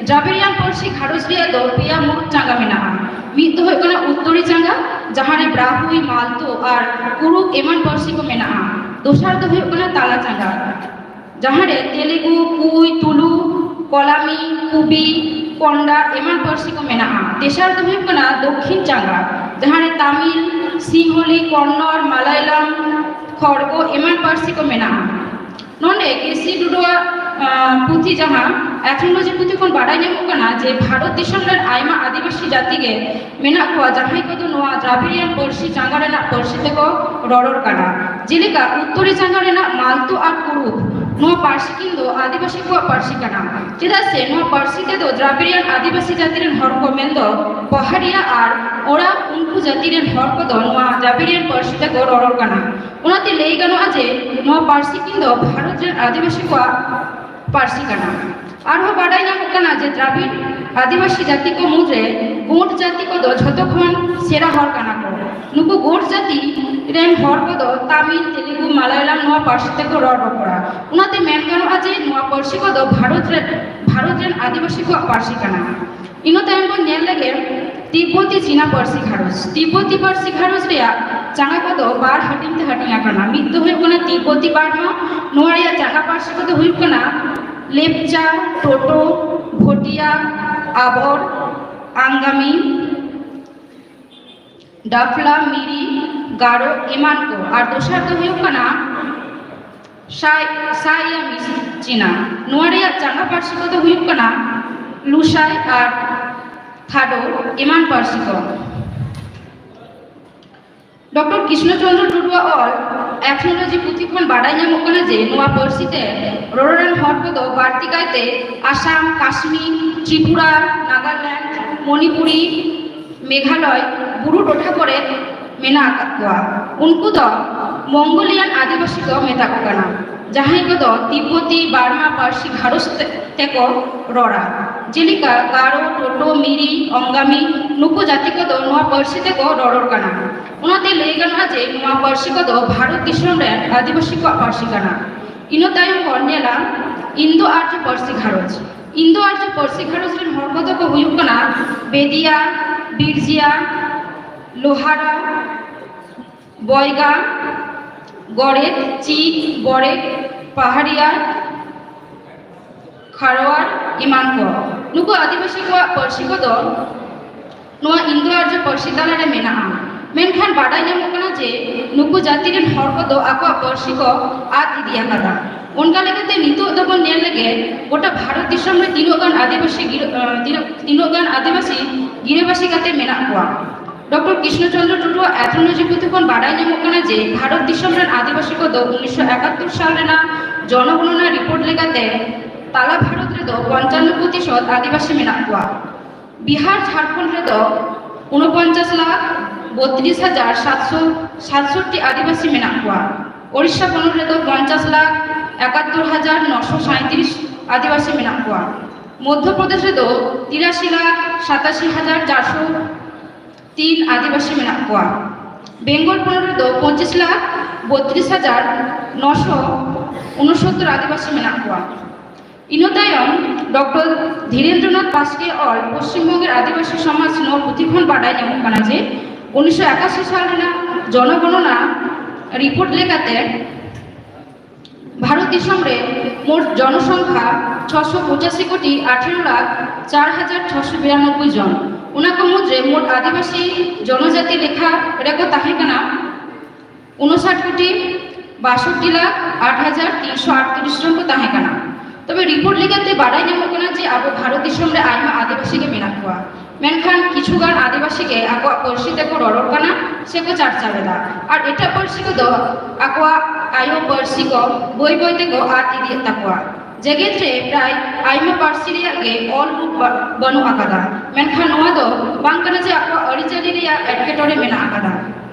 ᱫᱨᱟᱵᱤᱲᱤᱭᱟᱱ ᱯᱟᱹᱨᱥᱤ ᱜᱷᱟᱨᱚᱸᱡᱽ ᱨᱮᱭᱟᱜ ᱫᱚ ᱯᱮᱭᱟ ᱢᱩᱬᱩᱫ ᱪᱟᱸᱜᱟ ᱢᱮᱱᱟᱜᱼᱟ᱾ ᱢᱤᱫ ᱫᱚ ᱦᱩᱭᱩᱜ ᱠᱟᱱᱟ ᱩᱛᱛᱚᱨᱤ ᱪᱟᱸᱜᱟ, ᱡᱟᱦᱟᱸ ᱨᱮ ᱵᱨᱟᱦᱩᱭ, ᱢᱟᱞᱛᱳ ᱟᱨ ᱠᱩᱲᱩᱠ ᱮᱢᱟᱱ ᱯᱟᱹᱨᱥᱤ ᱠᱚ ᱢᱮᱱᱟᱜᱼᱟ᱾ ᱫᱚᱥᱟᱨ ᱫᱚ ᱦᱩᱭᱩᱜ ᱠᱟᱱᱟ ᱛᱟᱞᱟ ᱪᱟᱸᱜᱟ, ᱡᱟᱦᱟᱸ ᱨᱮ ᱛᱮᱞᱮᱜᱩ, ᱠᱩᱭ, ᱛᱩᱞᱩ, ᱠᱚᱞᱟᱢᱤ, ᱠᱩᱵᱤ, ᱠᱚᱱᱰᱟ ᱮᱢᱟᱱ ᱯᱟᱹᱨᱥᱤ ᱠᱚ ᱢᱮᱱᱟᱜᱼᱟ᱾ ᱛᱮᱥᱟᱨ ᱫᱚ ᱦᱩᱭᱩᱜ ᱠᱟᱱᱟ ᱫᱚᱠᱠᱷᱤᱱ ᱪᱟᱸᱜᱟ, ᱡᱟᱦᱟᱸ ᱨᱮ ᱛᱟᱢᱤᱞ, ᱥᱤᱝᱦᱚᱞᱤ, ᱠᱚᱱᱱᱚᱲ, ᱢᱟᱞᱟᱭᱟᱞᱟᱢ, ᱠᱷᱚᱲᱜᱚ ᱮᱢᱟᱱ ᱯᱟᱹᱨᱥᱤ ᱠᱚ ᱢᱮᱱᱟᱜᱼᱟ᱾ ᱱᱚᱰᱮ ᱠᱮ ᱥᱤ ᱴᱩᱰᱩᱣᱟᱜ, ᱟᱸ, ᱯᱩᱛᱷᱤ, ᱡᱟᱦᱟᱸ ᱮᱛᱷᱱᱳᱞᱚᱡᱤ ᱯᱩᱛᱷᱤ ᱠᱷᱚᱱ ᱵᱟᱰᱟᱭ ᱧᱟᱢᱚᱜ ᱠᱟᱱᱟ ᱡᱮ ᱵᱷᱟᱨᱚᱛ ᱫᱤᱥᱚᱢ ᱨᱮᱱ ᱟᱭᱢᱟ ᱟᱹᱫᱤᱵᱟᱹᱥᱤ ᱡᱟᱹᱛᱤ ᱜᱮ ᱢᱮᱱᱟᱜ ᱠᱚᱣᱟ, ᱡᱟᱦᱟᱸᱭ ᱠᱚᱫᱚ ᱱᱚᱣᱟ ᱫᱨᱟᱵᱤᱲᱤᱭᱟᱱ ᱯᱟᱹᱨᱥᱤ ᱪᱟᱸᱜᱟ ᱨᱮᱱᱟᱜ ᱯᱟᱹᱨᱥᱤ ᱛᱮᱠᱚ ᱨᱚᱨᱚᱲ ᱠᱟᱱᱟ᱾ ᱡᱮᱞᱮᱠᱟ ᱩᱛᱛᱚᱨᱤ ᱪᱟᱸᱜᱟ ᱨᱮᱱᱟᱜ ᱢᱟᱞᱛᱳ ᱟᱨ ᱠᱩᱲᱩᱠ, ᱱᱚᱣᱟ ᱯᱟᱹᱨᱥᱤ ᱠᱤᱱ ᱫᱚ ᱟᱹᱫᱤᱵᱟᱹᱥᱤ ᱠᱚᱣᱟᱜ ᱯᱟᱹᱨᱥᱤ ᱠᱟᱱᱟ, ᱪᱮᱫᱟᱜ ᱥᱮ ᱱᱚᱣᱟ ᱯᱟᱹᱨᱥᱤ ᱛᱮᱫᱚ ᱫᱨᱟᱵᱤᱲᱤᱭᱟᱱ ᱟᱹᱫᱤᱵᱟᱹᱥᱤ ᱡᱟᱹᱛᱤ ᱨᱮᱱ ᱦᱚᱲ ᱠᱚ ᱢᱮᱱᱫᱚ ᱯᱟᱦᱟᱲᱤᱭᱟ ᱟᱨ ᱳᱨᱟᱸᱣ, ᱩᱱᱠᱩ ᱡᱟᱹᱛᱤ ᱨᱮᱱ ᱦᱚᱲ ᱠᱚᱫᱚ ᱱᱚᱣᱟ ᱫᱨᱟᱵᱤᱲᱤᱭᱟᱱ ᱯᱟᱹᱨᱥᱤ ᱛᱮᱠᱚ ᱨᱚᱨᱚᱲ ᱠᱟᱱᱟ᱾ ᱚᱱᱟᱛᱮ ᱞᱟᱹᱭ ᱜᱟᱱᱚᱜᱼᱟ ᱡᱮ ᱱᱚᱣᱟ ᱯᱟᱹᱨᱥᱤ ᱠᱤᱱ ᱫᱚ ᱵᱷᱟᱨᱚᱛ ᱨᱮᱱ ᱟᱹᱫᱤᱵᱟᱹᱥᱤ ᱠᱚᱣᱟᱜ ᱯᱟᱹᱨᱥᱤ ᱠᱟᱱᱟ᱾ ᱟᱨᱦᱚᱸ ᱵᱟᱰᱟᱭ ᱧᱟᱢᱚᱜ ᱠᱟᱱᱟ ᱡᱮ ᱫᱨᱟᱵᱤᱲ ᱟᱹᱫᱤᱵᱟᱹᱥᱤ ᱡᱟᱹᱛᱤ ᱠᱚ ᱢᱩᱫᱽᱨᱮ ᱜᱳᱸᱰ ᱡᱟᱹᱛᱤ ᱠᱚᱫᱚ ᱡᱷᱚᱛᱚ ᱠᱷᱚᱱ ᱥᱮᱨᱟ ᱦᱚᱲ ᱠᱟᱱᱟ ᱠᱚ᱾ ᱱᱩᱠᱩ ᱜᱳᱸᱰ ᱡᱟᱹᱛᱤ ᱨᱮᱱ ᱦᱚᱲ ᱠᱚᱫᱚ ᱛᱟᱢᱤᱞ, ᱛᱮᱞᱮᱜᱩ, ᱢᱟᱞᱟᱭᱟᱞᱟᱢ ᱱᱚᱣᱟ ᱯᱟᱹᱨᱥᱤ ᱛᱮᱠᱚ ᱨᱚᱲ ᱨᱚᱯᱚᱲᱟ᱾ ᱚᱱᱟᱛᱮ ᱢᱮᱱ ᱜᱟᱱᱚᱜᱼᱟ ᱡᱮ ᱱᱚᱣᱟ ᱯᱟᱹᱨᱥᱤ ᱠᱚᱫᱚ ᱵᱷᱟᱨᱚᱛ ᱨᱮ, ᱵᱷᱟᱨᱚᱛ ᱨᱮᱱ ᱟᱹᱫᱤᱵᱟᱹᱥᱤ ᱠᱚᱣᱟᱜ ᱯᱟᱹᱨᱥᱤ ᱠᱟᱱᱟ᱾ ᱤᱱᱟᱹ ᱛᱟᱭᱚᱢ ᱵᱚᱱ ᱧᱮᱞ ᱞᱮᱜᱮ ᱛᱤᱵᱵᱚᱛᱤ ᱪᱤᱱᱟ ᱯᱟᱹᱨᱥᱤ ᱜᱷᱟᱨᱚᱸᱡᱽ᱾ ᱛᱤᱵᱵᱚᱛᱤ ᱯᱟᱹᱨᱥᱤ ᱜᱷᱟᱨᱚᱸᱡᱽ ᱨᱮᱭᱟᱜ ᱪᱟᱸᱜᱟ ᱠᱚᱫᱚ ᱵᱟᱨ ᱦᱟᱹᱴᱤᱧ ᱛᱮ ᱦᱟᱹᱴᱤᱧ ᱟᱠᱟᱱᱟ᱾ ᱢᱤᱫ ᱫᱚ ᱦᱩᱭᱩᱜ ᱠᱟᱱᱟ ᱛᱤᱵᱵᱚᱛᱤ ᱵᱟᱨᱢᱟ᱾ ᱱᱚᱣᱟ ᱨᱮᱭᱟᱜ ᱪᱟᱸᱜᱟ ᱯᱟᱹᱨᱥᱤ ᱠᱚᱫᱚ ᱦᱩᱭᱩᱜ ᱠᱟᱱᱟ ᱞᱮᱯᱪᱟ, ᱴᱳᱴᱳ, ᱵᱷᱚᱴᱤᱭᱟ, ᱟᱵᱚᱨ, ᱟᱝᱜᱟᱢᱤ, ᱰᱟᱯᱷᱞᱟ, ᱢᱤᱨᱤ, ᱜᱟᱨᱳ ᱮᱢᱟᱱ ᱠᱚ᱾ ᱟᱨ ᱫᱚᱥᱟᱨ ᱫᱚ ᱦᱩᱭᱩᱜ ᱠᱟᱱᱟ ᱥᱟᱭ, ᱥᱟᱭᱟᱢᱤᱥ ᱪᱤᱱᱟ᱾ ᱱᱚᱣᱟ ᱨᱮᱭᱟᱜ ᱪᱟᱸᱜᱟ ᱯᱟᱹᱨᱥᱤ ᱠᱚᱫᱚ ᱦᱩᱭᱩᱜ ᱠᱟᱱᱟ ᱞᱩᱥᱟᱭ ᱟᱨ ᱛᱷᱟᱰᱳ ᱮᱢᱟᱱ ᱯᱟᱹᱨᱥᱤ ᱠᱚ᱾ ᱰᱚᱠᱴᱚᱨ ᱠᱨᱤᱥᱱᱚ ᱪᱚᱸᱫᱽᱨᱚ ᱴᱩᱰᱩᱣᱟᱜ ᱚᱞ ᱮᱛᱷᱱᱳᱞᱚᱡᱤ ᱯᱩᱛᱷᱤ ᱠᱷᱚᱱ ᱵᱟᱰᱟᱭ ᱧᱟᱢᱚᱜ ᱠᱟᱱᱟ ᱡᱮ ᱱᱚᱣᱟ ᱯᱟᱹᱨᱥᱤ ᱛᱮ ᱨᱚᱨᱚᱲ ᱨᱮᱱ ᱦᱚᱲ ᱠᱚᱫᱚ ᱵᱟᱹᱲᱛᱤ ᱠᱟᱭᱛᱮ ᱟᱥᱟᱢ, ᱠᱟᱥᱢᱤᱨ, ᱛᱨᱤᱯᱩᱨᱟ, ᱱᱟᱜᱟᱞᱮᱱᱰ, ᱢᱚᱱᱤᱯᱩᱨᱤ, ᱢᱮᱜᱷᱟᱞᱚᱭ ᱵᱩᱨᱩ ᱴᱚᱴᱷᱟ ᱠᱚᱨᱮ ᱢᱮᱱᱟᱜ ᱟᱠᱟᱫ ᱠᱚᱣᱟ᱾ ᱩᱱᱠᱩ ᱫᱚ ᱢᱚᱝᱜᱳᱞᱤᱭᱟᱱ ᱟᱹᱫᱤᱵᱟᱹᱥᱤ ᱠᱚ ᱢᱮᱛᱟ ᱠᱚ ᱠᱟᱱᱟ, ᱡᱟᱦᱟᱸᱭ ᱠᱚᱫᱚ ᱛᱤᱵᱵᱚᱛᱤ ᱵᱟᱨᱢᱟ ᱯᱟᱹᱨᱥᱤ ᱜᱷᱟᱨᱚᱸᱡᱽ ᱛᱮ, ᱛᱮᱠᱚ ᱨᱚᱲᱟ, ᱡᱮᱞᱮᱠᱟ ᱜᱟᱨᱳ, ᱴᱳᱴᱳ, ᱢᱤᱨᱤ, ᱚᱝᱜᱟᱢᱤ᱾ ᱱᱩᱠᱩ ᱡᱟᱹᱛᱤ ᱠᱚᱫᱚ ᱱᱚᱣᱟ ᱯᱟᱹᱨᱥᱤ ᱛᱮᱠᱚ ᱨᱚᱨᱚᱲ ᱠᱟᱱᱟ᱾ ᱚᱱᱟᱛᱮ ᱞᱟᱹᱭ ᱜᱟᱱᱚᱜᱼᱟ ᱡᱮ ᱱᱚᱣᱟ ᱯᱟᱹᱨᱥᱤ ᱠᱚᱫᱚ ᱵᱷᱟᱨᱚᱛ ᱫᱤᱥᱚᱢ ᱨᱮᱱ ᱟᱹᱫᱤᱵᱟᱹᱥᱤ ᱠᱚᱣᱟᱜ ᱯᱟᱹᱨᱥᱤ ᱠᱟᱱᱟ᱾ ᱤᱱᱟᱹ ᱛᱟᱭᱚᱢ ᱵᱚᱱ ᱧᱮᱞᱟ ᱤᱱᱫᱳ ᱟᱨᱡᱚ ᱯᱟᱹᱨᱥᱤ ᱜᱷᱟᱨᱚᱸᱡᱽ᱾ ᱤᱱᱫᱳ ᱟᱨᱡᱚ ᱯᱟᱹᱨᱥᱤ ᱜᱷᱟᱨᱚᱸᱡᱽ ᱨᱮᱱ ᱦᱚᱲ ᱠᱚᱫᱚ ᱠᱚ ᱦᱩᱭᱩᱜ ᱠᱟᱱᱟ ᱵᱮᱫᱤᱭᱟ, ᱵᱤᱨᱡᱤᱭᱟ, ᱞᱳᱦᱟᱨᱟ, ᱵᱚᱭᱜᱟ, ᱜᱚᱨᱮᱫ, ᱪᱤᱠ, ᱵᱚᱨᱮᱠ, ᱯᱟᱦᱟᱲᱤᱭᱟ, ᱠᱷᱟᱨᱣᱟᱲ ᱮᱢᱟᱱ ᱠᱚ᱾ ᱱᱩᱠᱩ ᱟᱹᱫᱤᱵᱟᱹᱥᱤ ᱠᱚᱣᱟᱜ ᱯᱟᱹᱨᱥᱤ ᱠᱚᱫᱚ ᱱᱚᱣᱟ ᱤᱱᱫᱳ ᱟᱨᱡᱚ ᱯᱟᱹᱨᱥᱤ ᱛᱟᱞᱟᱨᱮ ᱢᱮᱱᱟᱜᱼᱟ᱾ ᱢᱮᱱᱠᱷᱟᱱ ᱵᱟᱰᱟᱭ ᱧᱟᱢᱚᱜ ᱠᱟᱱᱟ ᱡᱮ ᱱᱩᱠᱩ ᱡᱟᱹᱛᱤ ᱨᱮᱱ ᱦᱚᱲ ᱠᱚᱫᱚ ᱟᱠᱚᱣᱟᱜ ᱯᱟᱹᱨᱥᱤ ᱠᱚ ᱟᱫ ᱤᱫᱤ ᱟᱠᱟᱫᱟ᱾ ᱚᱱᱠᱟ ᱞᱮᱠᱟᱛᱮ ᱱᱤᱛᱚᱜ ᱫᱚᱵᱚᱱ ᱧᱮᱞ ᱞᱮᱜᱮ ᱜᱚᱴᱟ ᱵᱷᱟᱨᱚᱛ ᱫᱤᱥᱚᱢ ᱨᱮ ᱛᱤᱱᱟᱹᱜ ᱜᱟᱱ ᱟᱹᱫᱤᱵᱟᱹᱥᱤ ᱜᱤᱨᱟᱹ-, ᱟᱸ, ᱛᱤᱱᱟᱹᱜ, ᱛᱤᱱᱟᱹᱜ ᱜᱟᱱ ᱟᱹᱫᱤᱵᱟᱹᱥᱤ ᱜᱤᱨᱟᱹᱵᱟᱹᱥᱤ ᱠᱟᱛᱮ ᱢᱮᱱᱟᱜ ᱠᱚᱣᱟ᱾ ᱰᱚᱠᱴᱚᱨ ᱠᱨᱤᱥᱱᱚ ᱪᱚᱸᱫᱽᱨᱚ ᱴᱩᱰᱩᱣᱟᱜ ᱮᱛᱷᱱᱳᱞᱚᱡᱤ ᱯᱩᱛᱷᱤ ᱠᱷᱚᱱ ᱵᱟᱰᱟᱭ ᱧᱟᱢᱚᱜ ᱠᱟᱱᱟ ᱡᱮ ᱵᱷᱟᱨᱚᱛ ᱫᱤᱥᱚᱢ ᱨᱮᱱ ᱟᱹᱫᱤᱵᱟᱹᱥᱤ ᱠᱚᱫᱚ ᱩᱱᱤᱥᱥᱚ ᱮᱠᱟᱛᱛᱳᱨ ᱥᱟᱞ ᱨᱮᱱᱟᱜ ᱡᱚᱱᱚᱜᱚᱱᱚᱱᱟ ᱨᱤᱯᱳᱨᱴ ᱞᱮᱠᱟᱛᱮ ᱛᱟᱞᱟ ᱵᱷᱟᱨᱚᱛ ᱨᱮᱫᱚ ᱯᱚᱧᱪᱟᱱᱱᱚ ᱯᱨᱚᱛᱤᱥᱚᱛ ᱟᱹᱫᱤᱵᱟᱹᱥᱤ ᱢᱮᱱᱟᱜ ᱠᱚᱣᱟ᱾ ᱵᱤᱦᱟᱨ, ᱡᱷᱟᱲᱠᱷᱚᱸᱰ ᱨᱮᱫᱚ ᱩᱱᱚᱯᱚᱧᱪᱟᱥ ᱞᱟᱠᱷ ᱵᱚᱛᱨᱤᱥ ᱦᱟᱡᱟᱨ ᱥᱟᱛᱥᱚ ᱥᱟᱛᱥᱚᱴᱴᱤ ᱟᱹᱫᱤᱵᱟᱹᱥᱤ ᱢᱮᱱᱟᱜ ᱠᱚᱣᱟ᱾ ᱳᱰᱤᱥᱟ ᱯᱚᱱᱚᱛ ᱨᱮᱫᱚ ᱯᱚᱧᱪᱟᱥ ᱞᱟᱠᱷ ᱮᱠᱟᱛᱛᱳᱨ ᱦᱟᱡᱟᱨ ᱱᱚᱥᱚ ᱥᱟᱸᱭᱛᱨᱤᱥ ᱟᱹᱫᱤᱵᱟᱹᱥᱤ ᱢᱮᱱᱟᱜ ᱠᱚᱣᱟ᱾ ᱢᱚᱫᱽᱫᱷᱚ ᱯᱨᱚᱫᱮᱥ ᱨᱮᱫᱚ ᱛᱤᱨᱟᱥᱤ ᱞᱟᱠᱷ ᱥᱟᱛᱟᱥᱤ ᱦᱟᱡᱟᱨ ᱪᱟᱨᱥᱚ ᱛᱤᱱ ᱟᱹᱫᱤᱵᱟᱹᱥᱤ ᱢᱮᱱᱟᱜ ᱠᱚᱣᱟ᱾ ᱵᱮᱝᱜᱚᱞ ᱯᱚᱱᱚᱛ ᱨᱮᱫᱚ ᱯᱚᱸᱪᱤᱥ ᱞᱟᱠᱷ ᱵᱚᱛᱨᱤᱥ ᱦᱟᱡᱟᱨ ᱱᱚᱥᱚ ᱩᱱᱚᱥᱚᱛᱛᱚᱨ ᱟᱹᱫᱤᱵᱟᱹᱥᱤ ᱢᱮᱱᱟᱜ ᱠᱚᱣᱟ᱾ ᱤᱱᱟᱹ ᱛᱟᱭᱚᱢ ᱰᱚᱠᱴᱚᱨ ᱫᱷᱤᱨᱮᱱᱫᱨᱚᱱᱟᱛᱷ ᱵᱟᱥᱠᱮ ᱚᱞ ᱯᱚᱥᱪᱤᱢ ᱵᱚᱝᱜᱮᱨ ᱟᱹᱫᱤᱵᱟᱹᱥᱤ ᱥᱚᱢᱟᱡᱽ ᱱᱚᱣᱟ ᱯᱩᱛᱷᱤ ᱠᱷᱚᱱ ᱵᱟᱰᱟᱭ ᱧᱟᱢᱚᱜ ᱠᱟᱱᱟ ᱡᱮ ᱩᱱᱤᱥᱥᱚ ᱮᱠᱟᱥᱤ ᱥᱟᱞ ᱨᱮᱱᱟᱜ ᱡᱚᱱᱚᱜᱚᱱᱚᱱᱟ ᱨᱤᱯᱳᱨᱴ ᱞᱮᱠᱟᱛᱮ ᱵᱷᱟᱨᱚᱛ ᱫᱤᱥᱚᱢ ᱨᱮ ᱢᱳᱴ ᱡᱚᱱᱚᱥᱚᱝᱠᱷᱟ ᱪᱷᱚᱥᱚ ᱯᱚᱸᱪᱟᱥᱤ ᱠᱳᱴᱤ ᱟᱴᱷᱮᱨᱚ ᱞᱟᱠᱷ ᱪᱟᱨ ᱦᱟᱡᱟᱨ ᱪᱷᱚᱥᱚ ᱵᱤᱨᱟᱱᱚᱵᱵᱳᱭ ᱡᱚᱱ᱾ ᱚᱱᱟ ᱠᱚ ᱢᱩᱫᱽᱨᱮ ᱢᱳᱴ ᱟᱹᱫᱤᱵᱟᱹᱥᱤ ᱡᱚᱱᱚᱡᱟᱹᱛᱤ ᱞᱮᱠᱷᱟ ᱨᱮᱠᱚ ᱛᱟᱦᱮᱸ ᱠᱟᱱᱟ ᱩᱱᱚᱥᱟᱴ ᱠᱳᱴᱤ ᱵᱟᱥᱚᱴᱴᱤ ᱞᱟᱠᱷ ᱟᱴ ᱦᱟᱡᱟᱨ ᱛᱤᱱᱥᱚ ᱟᱴᱛᱨᱤᱥ ᱡᱚᱱ ᱠᱚ ᱛᱟᱦᱮᱸ ᱠᱟᱱᱟ᱾ ᱛᱚᱵᱮ ᱨᱤᱯᱳᱨᱴ ᱞᱮᱠᱟᱛᱮ ᱵᱟᱰᱟᱭ ᱧᱟᱢᱚᱜ ᱠᱟᱱᱟ ᱡᱮ ᱟᱵᱚ ᱵᱷᱟᱨᱚᱛ ᱫᱤᱥᱚᱢ ᱨᱮ ᱟᱭᱢᱟ ᱟᱹᱫᱤᱵᱟᱹᱥᱤ ᱜᱮ ᱢᱮᱱᱟᱜ ᱠᱚᱣᱟ, ᱢᱮᱱᱠᱷᱟᱱ ᱠᱤᱪᱷᱩ ᱜᱟᱱ ᱟᱹᱫᱤᱵᱟᱹᱥᱤ ᱜᱮ ᱟᱠᱚᱣᱟᱜ ᱯᱟᱹᱨᱥᱤ ᱛᱮᱠᱚ ᱨᱚᱨᱚᱲ ᱠᱟᱱᱟ ᱥᱮᱠᱚ ᱪᱟᱨᱪᱟᱣ ᱮᱫᱟ, ᱟᱨ ᱮᱴᱟᱜ ᱯᱟᱹᱨᱥᱤ ᱠᱚᱫᱚ ᱟᱠᱚᱣᱟᱜ ᱟᱭᱳ ᱯᱟᱹᱨᱥᱤ ᱠᱚ ᱵᱟᱹᱭ ᱵᱟᱹᱭ ᱛᱮᱠᱚ ᱟᱫ ᱤᱫᱤᱭᱮᱫ ᱛᱟᱠᱚᱣᱟ᱾ ᱡᱮᱜᱮᱛ ᱨᱮ ᱯᱨᱟᱭ ᱟᱭᱢᱟ ᱯᱟᱹᱨᱥᱤ ᱨᱮᱭᱟᱜ ᱜᱮ ᱚᱞ ᱨᱩᱯ ᱵᱟ-, ᱵᱟᱹᱱᱩᱜ ᱟᱠᱟᱫᱟ, ᱢᱮᱱᱠᱷᱟᱱ ᱱᱚᱣᱟ ᱫᱚ ᱵᱟᱝ ᱠᱟᱱᱟ ᱡᱮ ᱟᱠᱚᱣᱟᱜ ᱟᱹᱨᱤᱪᱟᱹᱞᱤ ᱨᱮᱭᱟᱜ ᱮᱴᱠᱮᱴᱚᱬᱮ ᱢᱮᱱᱟᱜ ᱟᱠᱟᱫᱟ᱾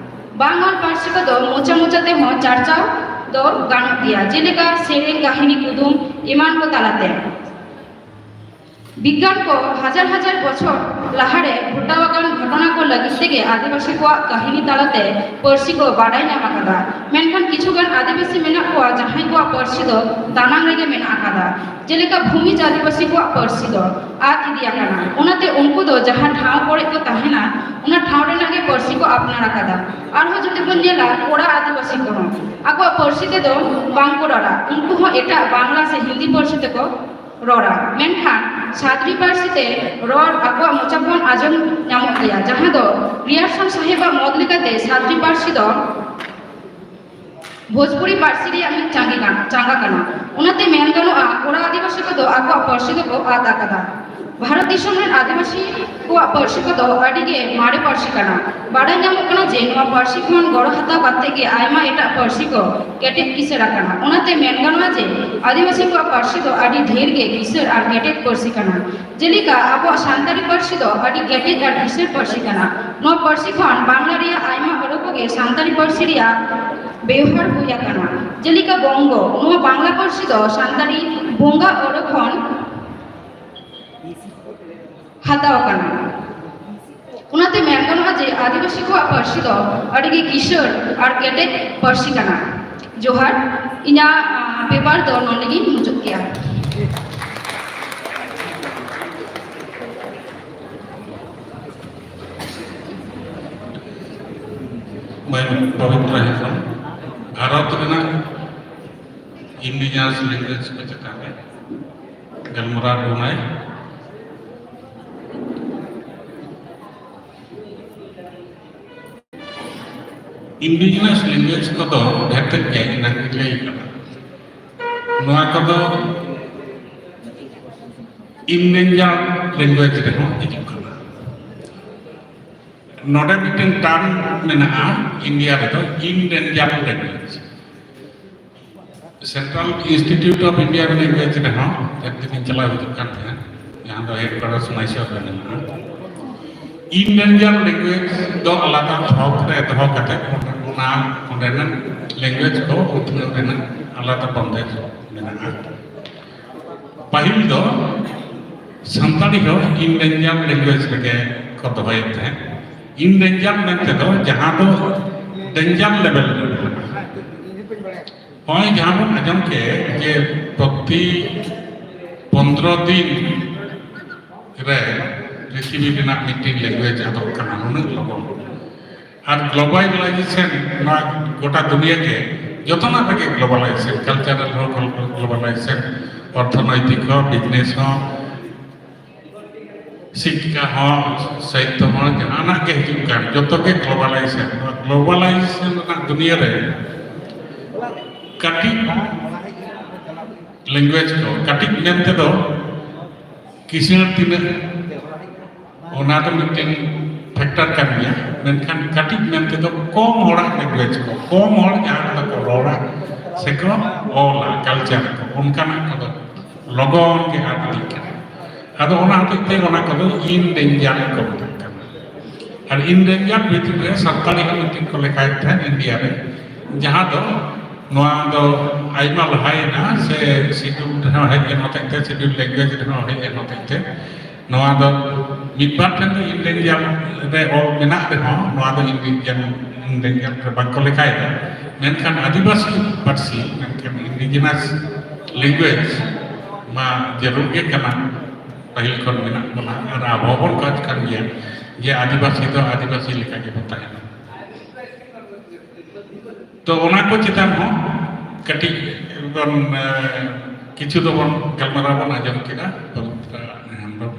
ᱵᱟᱝ ᱚᱞ ᱯᱟᱹᱨᱥᱤ ᱠᱚᱫᱚ ᱢᱚᱪᱟ ᱢᱚᱪᱟ ᱛᱮᱦᱚᱸ ᱪᱟᱨᱪᱟᱣ ᱫᱚ ᱜᱟᱱᱚᱜ ᱜᱮᱭᱟ, ᱡᱮᱞᱮᱠᱟ ᱥᱮᱨᱮᱧ, ᱠᱟᱹᱦᱱᱤ, ᱠᱩᱫᱩᱢ ᱮᱢᱟᱱ ᱠᱚ ᱛᱟᱞᱟᱛᱮ᱾ ᱵᱤᱜᱽᱜᱟᱱ ᱠᱚ ᱦᱟᱡᱟᱨ ᱦᱟᱡᱟᱨ ᱵᱚᱪᱷᱚᱨ ᱞᱟᱦᱟᱨᱮ ᱜᱷᱚᱴᱟᱣ ᱟᱠᱟᱱ ᱜᱷᱚᱴᱚᱱᱟ ᱠᱚ ᱞᱟᱹᱜᱤᱫ ᱛᱮᱜᱮ ᱟᱹᱫᱤᱵᱟᱹᱥᱤ ᱠᱚᱣᱟᱜ ᱠᱟᱹᱦᱱᱤ ᱛᱟᱞᱟᱛᱮ ᱯᱟᱹᱨᱥᱤ ᱠᱚ ᱵᱟᱰᱟᱭ ᱧᱟᱢ ᱟᱠᱟᱫᱟ᱾ ᱢᱮᱱᱠᱷᱟᱱ ᱠᱤᱪᱷᱩ ᱜᱟᱱ ᱟᱹᱫᱤᱵᱟᱹᱥᱤ ᱢᱮᱱᱟᱜ ᱠᱚᱣᱟ ᱡᱟᱦᱟᱸᱭ ᱠᱚᱣᱟᱜ ᱯᱟᱹᱨᱥᱤ ᱫᱚ ᱫᱟᱱᱟᱝ ᱨᱮᱜᱮ ᱢᱮᱱᱟᱜ ᱟᱠᱟᱫᱟ, ᱡᱮᱞᱮᱠᱟ ᱵᱷᱩᱢᱤᱡᱽ ᱟᱹᱫᱤᱵᱟᱹᱥᱤ ᱠᱚᱣᱟᱜ ᱯᱟᱹᱨᱥᱤ ᱫᱚ ᱟᱫ ᱤᱫᱤ ᱟᱠᱟᱱᱟ᱾ ᱚᱱᱟᱛᱮ ᱩᱱᱠᱩ ᱫᱚ ᱡᱟᱦᱟᱸ ᱴᱷᱟᱶ ᱠᱚᱨᱮ ᱠᱚ ᱛᱟᱦᱮᱱᱟ, ᱚᱱᱟ ᱴᱷᱟᱶ ᱨᱮᱱᱟᱜ ᱜᱮ ᱯᱟᱹᱨᱥᱤ ᱠᱚ ᱟᱯᱱᱟᱨ ᱟᱠᱟᱫᱟ᱾ ᱟᱨᱦᱚᱸ ᱡᱩᱫᱤ ᱵᱚᱱ ᱧᱮᱞᱟ ᱠᱳᱲᱟ ᱟᱹᱫᱤᱵᱟᱹᱥᱤ ᱠᱚᱦᱚᱸ ᱟᱠᱚᱣᱟᱜ ᱯᱟᱹᱨᱥᱤ ᱛᱮᱫᱚ ᱵᱟᱝ ᱠᱚ ᱨᱚᱲᱟ, ᱩᱱᱠᱩ ᱦᱚᱸ ᱮᱴᱟᱜ ᱵᱟᱝᱞᱟ ᱥᱮ ᱦᱤᱱᱫᱤ ᱯᱟᱹᱨᱥᱤ ᱛᱮᱠᱚ ᱨᱚᱲᱟ, ᱢᱮᱱᱠᱷᱟᱱ ᱥᱟᱫᱽᱨᱤ ᱯᱟᱹᱨᱥᱤ ᱛᱮ ᱨᱚᱲ ᱟᱠᱚᱣᱟᱜ ᱢᱚᱪᱟ ᱠᱷᱚᱱ ᱟᱸᱡᱚᱢ ᱧᱟᱢᱚᱜ ᱜᱮᱭᱟ, ᱡᱟᱦᱟᱸ ᱫᱚ ᱜᱨᱤᱭᱟᱨᱥᱚᱱ ᱥᱟᱦᱮᱵᱟᱜ ᱢᱚᱛ ᱞᱮᱠᱟᱛᱮ ᱥᱟᱫᱽᱨᱤ ᱯᱟᱹᱨᱥᱤ ᱫᱚ ᱵᱷᱳᱡᱽᱯᱩᱨᱤ ᱯᱟᱹᱨᱥᱤ ᱨᱮᱭᱟᱜ ᱢᱤᱫ ᱪᱟᱸᱜᱮ ᱠᱟᱱ, ᱪᱟᱸᱜᱟ ᱠᱟᱱᱟ᱾ ᱚᱱᱟᱛᱮ ᱢᱮᱱ ᱜᱟᱱᱚᱜᱼᱟ, ᱠᱳᱲᱟ ᱟᱹᱫᱤᱵᱟᱹᱥᱤ ᱠᱚᱫᱚ ᱟᱠᱚᱣᱟᱜ ᱯᱟᱹᱨᱥᱤ ᱫᱚᱠᱚ ᱟᱫ ᱟᱠᱟᱫᱟ᱾ ᱵᱷᱟᱨᱚᱛ ᱫᱤᱥᱚᱢ ᱨᱮᱱ ᱟᱹᱫᱤᱵᱟᱹᱥᱤ ᱠᱚᱣᱟᱜ ᱯᱟᱹᱨᱥᱤ ᱠᱚᱫᱚ ᱟᱹᱰᱤ ᱜᱮ ᱢᱟᱨᱮ ᱯᱟᱹᱨᱥᱤ ᱠᱟᱱᱟ᱾ ᱵᱟᱰᱟᱭ ᱧᱟᱢᱚᱜ ᱠᱟᱱᱟ ᱡᱮ ᱱᱚᱣᱟ ᱯᱟᱹᱨᱥᱤ ᱠᱷᱚᱱ ᱜᱚᱲᱚ ᱦᱟᱛᱟᱣ ᱠᱟᱛᱮ ᱜᱮ ᱟᱭᱢᱟ ᱮᱴᱟᱜ ᱯᱟᱹᱨᱥᱤ ᱠᱚ ᱠᱮᱴᱮᱡ ᱠᱤᱥᱟᱹᱬ ᱟᱠᱟᱱᱟ᱾ ᱚᱱᱟᱛᱮ ᱢᱮᱱ ᱜᱟᱱᱚᱜᱼᱟ ᱡᱮ ᱟᱹᱫᱤᱵᱟᱹᱥᱤ ᱠᱚᱣᱟᱜ ᱯᱟᱹᱨᱥᱤ ᱫᱚ ᱟᱹᱰᱤ ᱰᱷᱮᱨ ᱜᱮ ᱠᱤᱥᱟᱹᱬ ᱟᱨ ᱠᱮᱴᱮᱡ ᱯᱟᱹᱨᱥᱤ ᱠᱟᱱᱟ᱾ ᱡᱮᱞᱮᱠᱟ ᱟᱵᱚᱣᱟᱜ ᱥᱟᱱᱛᱟᱲᱤ ᱯᱟᱹᱨᱥᱤ ᱫᱚ ᱟᱹᱰᱤ ᱠᱮᱴᱮᱡ ᱟᱨ ᱠᱤᱥᱟᱹᱬ ᱯᱟᱹᱨᱥᱤ ᱠᱟᱱᱟ᱾ ᱱᱚᱣᱟ ᱯᱟᱹᱨᱥᱤ ᱠᱷᱚᱱ ᱵᱟᱝᱞᱟ ᱨᱮᱭᱟᱜ ᱟᱭᱢᱟ ᱟᱹᱲᱟᱹ ᱠᱚᱜᱮ ᱥᱟᱱᱛᱟᱲᱤ ᱯᱟᱹᱨᱥᱤ ᱨᱮᱭᱟᱜ ᱵᱮᱣᱦᱟᱨ ᱦᱩᱭ ᱟᱠᱟᱱᱟ᱾ ᱡᱮᱞᱮᱠᱟ ᱵᱚᱝᱜᱚ, ᱱᱚᱣᱟ ᱵᱟᱝᱞᱟ ᱯᱟᱹᱨᱥᱤ ᱫᱚ ᱥᱟᱱᱛᱟᱲᱤ ᱵᱚᱸᱜᱟ ᱟᱹᱲᱟᱹ ᱠᱷᱚᱱ ᱦᱟᱛᱟᱣ ᱟᱠᱟᱱᱟ᱾ ᱚᱱᱟᱛᱮ ᱢᱮᱱ ᱜᱟᱱᱚᱜᱼᱟ ᱡᱮ ᱟᱹᱫᱤᱵᱟᱹᱥᱤ ᱠᱚᱣᱟᱜ ᱯᱟᱹᱨᱥᱤ ᱫᱚ ᱟᱹᱰᱤ ᱜᱮ ᱠᱤᱥᱟᱹᱬ ᱟᱨ ᱠᱮᱴᱮᱡ ᱯᱟᱹᱨᱥᱤ ᱠᱟᱱᱟ᱾ ᱡᱚᱦᱟᱨ, ᱤᱧᱟᱹᱜ ᱯᱮᱯᱟᱨ ᱫᱚ ᱱᱚᱰᱮ ᱜᱤᱧ ᱢᱩᱪᱟᱹᱫ ᱠᱮᱭᱟ᱾ ᱢᱟᱹᱭ ᱯᱚᱵᱤᱛᱨᱚ ᱦᱮᱢᱵᱨᱚᱢ, ᱵᱷᱟᱨᱚᱛ ᱨᱮᱱᱟᱜ ᱤᱱᱰᱤᱡᱤᱱᱟᱥ ᱞᱮᱝᱜᱩᱭᱮᱡᱽ ᱠᱚ ᱪᱮᱛᱟᱱ ᱨᱮ ᱜᱟᱞᱢᱟᱨᱟᱣ ᱵᱚᱱᱟᱭ᱾ ᱤᱱᱰᱤᱡᱤᱱᱟᱥ ᱞᱮᱝᱜᱩᱭᱮᱡᱽ ᱠᱚᱫᱚ ᱰᱷᱮᱨ ᱛᱮᱫ ᱜᱮ ᱮᱱᱟᱝ ᱞᱟᱹᱭ ᱠᱟᱱᱟ, ᱱᱚᱣᱟ ᱠᱚᱫᱚ ᱤᱱᱰᱮᱱᱡᱟᱨ ᱞᱮᱝᱜᱩᱭᱮᱡᱽ ᱨᱮᱦᱚᱸ ᱦᱤᱡᱩᱜ ᱠᱟᱱᱟ᱾ ᱱᱚᱰᱮ ᱢᱤᱫᱴᱮᱱ ᱴᱟᱨᱢ ᱢᱮᱱᱟᱜᱼᱟ ᱤᱱᱰᱤᱭᱟ ᱨᱮᱫᱚ, endangered language. Central institute of India language ᱨᱮᱦᱚᱸ ᱮᱠᱫᱤᱱ ᱪᱟᱞᱟᱣ ᱦᱤᱡᱩᱜ ᱠᱟᱱ ᱛᱟᱦᱮᱸᱫ, ᱡᱟᱦᱟᱸ ᱫᱚ ᱦᱮᱰᱠᱩᱣᱟᱴᱟᱨ ᱢᱟᱭᱥᱳᱨ ᱨᱮ ᱢᱮᱱᱟᱜᱼᱟ᱾ ᱤᱱᱰᱮᱱᱡᱟᱨ ᱞᱮᱝᱜᱩᱭᱮᱡᱽ ᱫᱚ ᱟᱞᱟᱫᱟ ᱛᱷᱚᱠ ᱨᱮ ᱫᱚᱦᱚ ᱠᱟᱛᱮ ᱚᱱᱟ ᱚᱸᱰᱮᱱᱟᱜ ᱞᱮᱝᱜᱩᱭᱮᱡᱽ ᱠᱚ ᱩᱛᱱᱟᱹᱣ ᱨᱮᱱᱟᱜ ᱟᱞᱟᱫᱟ ᱵᱚᱱᱫᱮᱡᱽ ᱢᱮᱱᱟᱜᱼᱟ᱾ ᱯᱟᱹᱦᱤᱞ ᱫᱚ ᱥᱟᱱᱛᱟᱲᱤ ᱦᱚᱸ ᱤᱱᱰᱮᱱᱡᱟᱨ ᱞᱮᱝᱜᱩᱭᱮᱡᱽ ᱨᱮᱜᱮ ᱠᱚ ᱫᱚᱦᱚᱭᱮᱫ ᱛᱟᱦᱮᱸᱫ᱾ ᱤᱱᱰᱮᱱᱡᱟᱨ ᱢᱮᱱᱛᱮ ᱫᱚ ᱡᱟᱦᱟᱸ ᱫᱚ ᱰᱮᱱᱡᱟᱨ ᱞᱮᱵᱮᱞ ᱨᱮ ᱢᱮᱱᱟᱜᱼᱟ᱾ ᱱᱚᱜᱼᱚᱭ ᱡᱟᱦᱟᱸ ᱵᱚᱱ ᱟᱸᱡᱚᱢ ᱠᱮᱫ ᱡᱮ ᱯᱨᱚᱛᱤ ᱯᱚᱱᱫᱽᱨᱚ ᱫᱤᱱ ᱨᱮ ᱯᱨᱤᱛᱷᱤᱵᱤ ᱨᱮᱱᱟᱜ ᱢᱤᱫᱴᱤᱡ ᱞᱮᱝᱜᱩᱭᱮᱡᱽ ᱟᱫᱚᱜ ᱠᱟᱱᱟ ᱱᱩᱱᱟᱹᱜ ᱞᱚᱜᱚᱱ᱾ ᱟᱨ ᱜᱞᱳᱵᱟᱞᱟᱭᱡᱮᱥᱚᱱ, ᱱᱚᱣᱟ ᱜᱚᱴᱟ ᱫᱩᱱᱤᱭᱟᱹ ᱜᱮ ᱡᱚᱛᱚᱱᱟᱜ ᱨᱮᱜᱮ ᱜᱞᱳᱵᱟᱞᱟᱭᱡᱮᱥᱚᱱ, ᱠᱟᱞᱪᱟᱨᱟᱞ ᱦᱚᱸ ᱜᱞᱳᱵᱟᱞᱟᱭᱡᱮᱥᱚᱱ, ᱚᱨᱛᱷᱚᱱᱳᱭᱛᱤᱠ ᱦᱚᱸ, ᱵᱤᱡᱽᱱᱮᱥ ᱦᱚᱸ, ᱥᱤᱠᱠᱷᱟ ᱦᱚᱸ, ᱥᱟᱦᱤᱛᱛᱚ ᱦᱚᱸ, ᱡᱟᱦᱟᱱᱟᱜ ᱜᱮ ᱦᱤᱡᱩᱜ ᱠᱟᱱ ᱡᱚᱛᱚ ᱜᱮ ᱜᱞᱳᱵᱟᱞᱟᱭᱡᱮᱥᱚᱱ᱾ ᱱᱚᱣᱟ ᱜᱞᱳᱵᱟᱞᱟᱭᱡᱮᱥᱚᱱ ᱨᱮᱱᱟᱜ ᱫᱩᱱᱤᱭᱟᱹ ᱨᱮ ᱠᱟᱹᱴᱤᱡ ᱞᱮᱝᱜᱩᱭᱮᱡᱽ ᱠᱚ, ᱠᱟᱹᱴᱤᱡ ᱢᱮᱱ ᱛᱮᱫᱚ ᱠᱤᱥᱟᱹᱬ ᱛᱤᱱᱟᱹᱜ, ᱚᱱᱟ ᱫᱚ ᱢᱤᱫᱴᱮᱱ ᱯᱷᱮᱠᱴᱟᱨ ᱠᱟᱱ ᱜᱮᱭᱟ, ᱢᱮᱱᱠᱷᱟᱱ ᱠᱟᱹᱴᱤᱡ ᱢᱮᱱ ᱛᱮᱫᱚ ᱠᱚᱢ ᱦᱚᱲᱟᱜ ᱞᱮᱝᱜᱩᱭᱮᱡᱽ ᱠᱚ, ᱠᱚᱢ ᱦᱚᱲ ᱡᱟᱦᱟᱸ ᱠᱚᱫᱚ ᱠᱚ ᱨᱚᱲᱟ ᱥᱮᱠᱚ ᱚᱞᱟ, ᱠᱟᱞᱪᱟᱨ ᱠᱚ, ᱚᱱᱠᱟᱱᱟᱜ ᱠᱚᱫᱚ ᱞᱚᱜᱚᱱ ᱜᱮ ᱟᱫ ᱤᱫᱤᱜ ᱠᱟᱱᱟ᱾ ᱟᱫᱚ ᱚᱱᱟ ᱦᱚᱛᱮᱡ ᱛᱮ ᱚᱱᱟ ᱠᱚᱫᱚ ᱤᱱᱰᱮᱱᱡᱟᱨ ᱠᱚ ᱢᱮᱛᱟᱜ ᱠᱟᱱᱟ᱾ ᱟᱨ ᱤᱱᱰᱮᱱᱡᱟᱨ ᱵᱷᱤᱛᱨᱤ ᱨᱮ ᱥᱟᱱᱛᱟᱲᱤ ᱦᱚᱸ ᱢᱤᱫᱴᱮᱱ ᱠᱚ ᱞᱮᱠᱷᱟᱭᱮᱫ ᱛᱟᱦᱮᱸᱫ ᱤᱱᱰᱤᱭᱟ ᱨᱮ, ᱡᱟᱦᱟᱸ ᱫᱚ ᱱᱚᱣᱟ ᱫᱚ ᱟᱭᱢᱟ ᱞᱟᱦᱟᱭᱮᱱᱟ, ᱥᱮ ᱥᱤᱰᱩᱞ ᱨᱮᱦᱚᱸ ᱦᱮᱡ ᱮᱱ ᱦᱚᱛᱮᱡ ᱛᱮ, ᱥᱤᱰᱩᱞ ᱞᱮᱝᱜᱩᱭᱮᱡᱽ ᱨᱮᱦᱚᱸ ᱦᱮᱡ ᱮᱱ ᱦᱚᱛᱮᱡ ᱛᱮ, ᱱᱚᱣᱟ ᱫᱚ ᱢᱤᱫ ᱵᱟᱨ ᱴᱷᱮᱱ ᱫᱚ ᱤᱱᱰᱮᱱᱡᱟᱨ ᱨᱮ ᱚᱞ ᱢᱮᱱᱟᱜ ᱨᱮᱦᱚᱸ, ᱱᱚᱣᱟ ᱫᱚ ᱤᱱᱰᱮᱱᱡᱟᱨ, ᱤᱱᱰᱮᱱᱡᱟᱨ ᱨᱮ ᱵᱟᱝᱠᱚ ᱞᱮᱠᱷᱟᱭᱮᱫᱟ᱾ ᱢᱮᱱᱠᱷᱟᱱ ᱟᱹᱫᱤᱵᱟᱹᱥᱤ ᱯᱟᱹᱨᱥᱤ, ᱢᱮᱱᱠᱷᱟᱱ indigenous language ᱢᱟ ᱡᱟᱹᱨᱩᱲ ᱜᱮ ᱠᱟᱱᱟ᱾ ᱯᱟᱹᱦᱤᱞ ᱠᱷᱚᱱ ᱢᱮᱱᱟᱜ ᱵᱚᱱᱟ ᱟᱨ ᱟᱵᱚ ᱦᱚᱸᱵᱚᱱ ᱠᱷᱚᱡᱽ ᱠᱟᱱ ᱜᱮᱭᱟ ᱡᱮ ᱟᱹᱫᱤᱵᱟᱹᱥᱤ ᱫᱚ ᱟᱹᱫᱤᱵᱟᱹᱥᱤ ᱞᱮᱠᱟ ᱜᱮᱵᱚᱱ ᱛᱟᱦᱮᱱᱟ᱾ ᱛᱚ, ᱚᱱᱟ ᱠᱚ ᱪᱮᱛᱟᱱ ᱦᱚᱸ ᱠᱟᱹᱴᱤᱡ ᱵᱚᱱ, ᱮ, ᱠᱤᱪᱷᱩ ᱫᱚᱵᱚᱱ ᱜᱟᱞᱢᱟᱨᱟᱣ ᱵᱚᱱ ᱟᱸᱡᱚᱢ ᱠᱮᱫᱟ ᱯᱚᱵᱤᱛᱨᱟ ᱦᱮᱢᱵᱨᱚᱢ᱾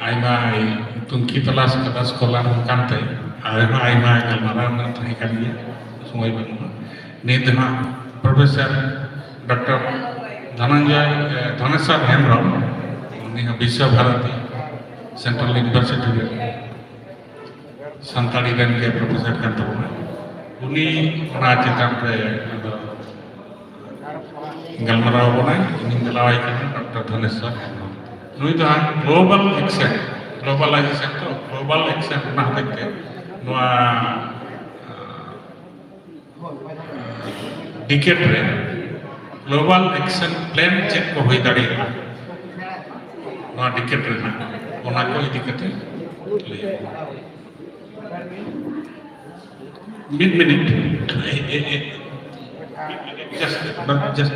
ᱟᱭᱢᱟᱭ ᱛᱩᱝᱠᱷᱤ ᱛᱚᱞᱟᱥ ᱠᱟᱫᱟ, ᱥᱠᱚᱞᱟᱨ ᱦᱚᱸ ᱠᱟᱱᱛᱮ ᱟᱭᱢᱟ ᱟᱭᱢᱟ ᱜᱟᱞᱢᱟᱨᱟᱣ ᱨᱮᱱᱟᱜ ᱛᱟᱦᱮᱸ ᱠᱟᱱ ᱜᱮᱭᱟ, ᱥᱚᱢᱚᱭ ᱵᱟᱹᱱᱩᱜᱼᱟ᱾ ᱱᱤᱛ ᱫᱚ ᱦᱟᱸᱜ ᱯᱨᱚᱯᱷᱮᱥᱚᱨ ᱰᱚᱠᱴᱚᱨ ᱫᱷᱚᱱᱚᱱᱡᱚᱭ, ᱮ, ᱫᱷᱚᱱᱮᱥᱚᱨ ᱦᱮᱢᱵᱨᱚᱢ, ᱩᱱᱤ ᱦᱚᱸ ᱵᱤᱥᱥᱚ ᱵᱷᱟᱨᱚᱛᱤ ᱥᱮᱱᱴᱨᱟᱞ ᱤᱭᱩᱱᱤᱵᱷᱟᱨᱥᱤᱴᱤ ᱨᱮ ᱥᱟᱱᱛᱟᱲᱤ ᱨᱮᱱ ᱜᱮ ᱯᱨᱚᱯᱷᱮᱥᱚᱨ ᱠᱟᱱ ᱛᱟᱵᱚᱱᱟ᱾ ᱩᱱᱤ ᱚᱱᱟ ᱪᱮᱛᱟᱱ ᱨᱮ ᱟᱫᱚ ᱜᱟᱞᱢᱟᱨᱟᱣ ᱟᱵᱚᱱᱟᱭ᱾ ᱤᱧᱤᱧ ᱫᱮᱞᱟᱣᱟᱭ ᱠᱟᱱᱟ ᱰᱚᱠᱴᱚᱨ ᱫᱷᱚᱱᱮᱥᱚᱨ ᱦᱮᱢᱵᱨᱚᱢ᱾ ᱱᱩᱭ ᱫᱚ ᱦᱟᱸᱜ ᱜᱞᱳᱵᱟᱞ ᱮᱠᱥᱮᱱ, ᱜᱞᱳᱵᱟᱞᱟᱭᱡᱮᱥᱚᱱ ᱛᱚ, ᱜᱞᱳᱵᱟᱞ ᱮᱠᱥᱮᱱ ᱚᱱᱟ ᱦᱚᱛᱮᱡ ᱛᱮ ᱱᱚᱣᱟ ᱰᱤᱠᱮᱰ ᱨᱮ ᱜᱞᱳᱵᱟᱞ ᱮᱠᱥᱮᱱ ᱯᱞᱮᱱ ᱪᱮᱫ ᱠᱚ ᱦᱩᱭ ᱫᱟᱲᱮᱭᱟᱜᱼᱟ ᱱᱚᱣᱟ ᱰᱤᱠᱮᱰ ᱨᱮᱱᱟᱜ, ᱚᱱᱟ ᱠᱚ ᱤᱫᱤ ᱠᱟᱛᱮ ᱞᱟᱹᱭ᱾ ᱢᱤᱫ ᱢᱤᱱᱤᱴ, just, just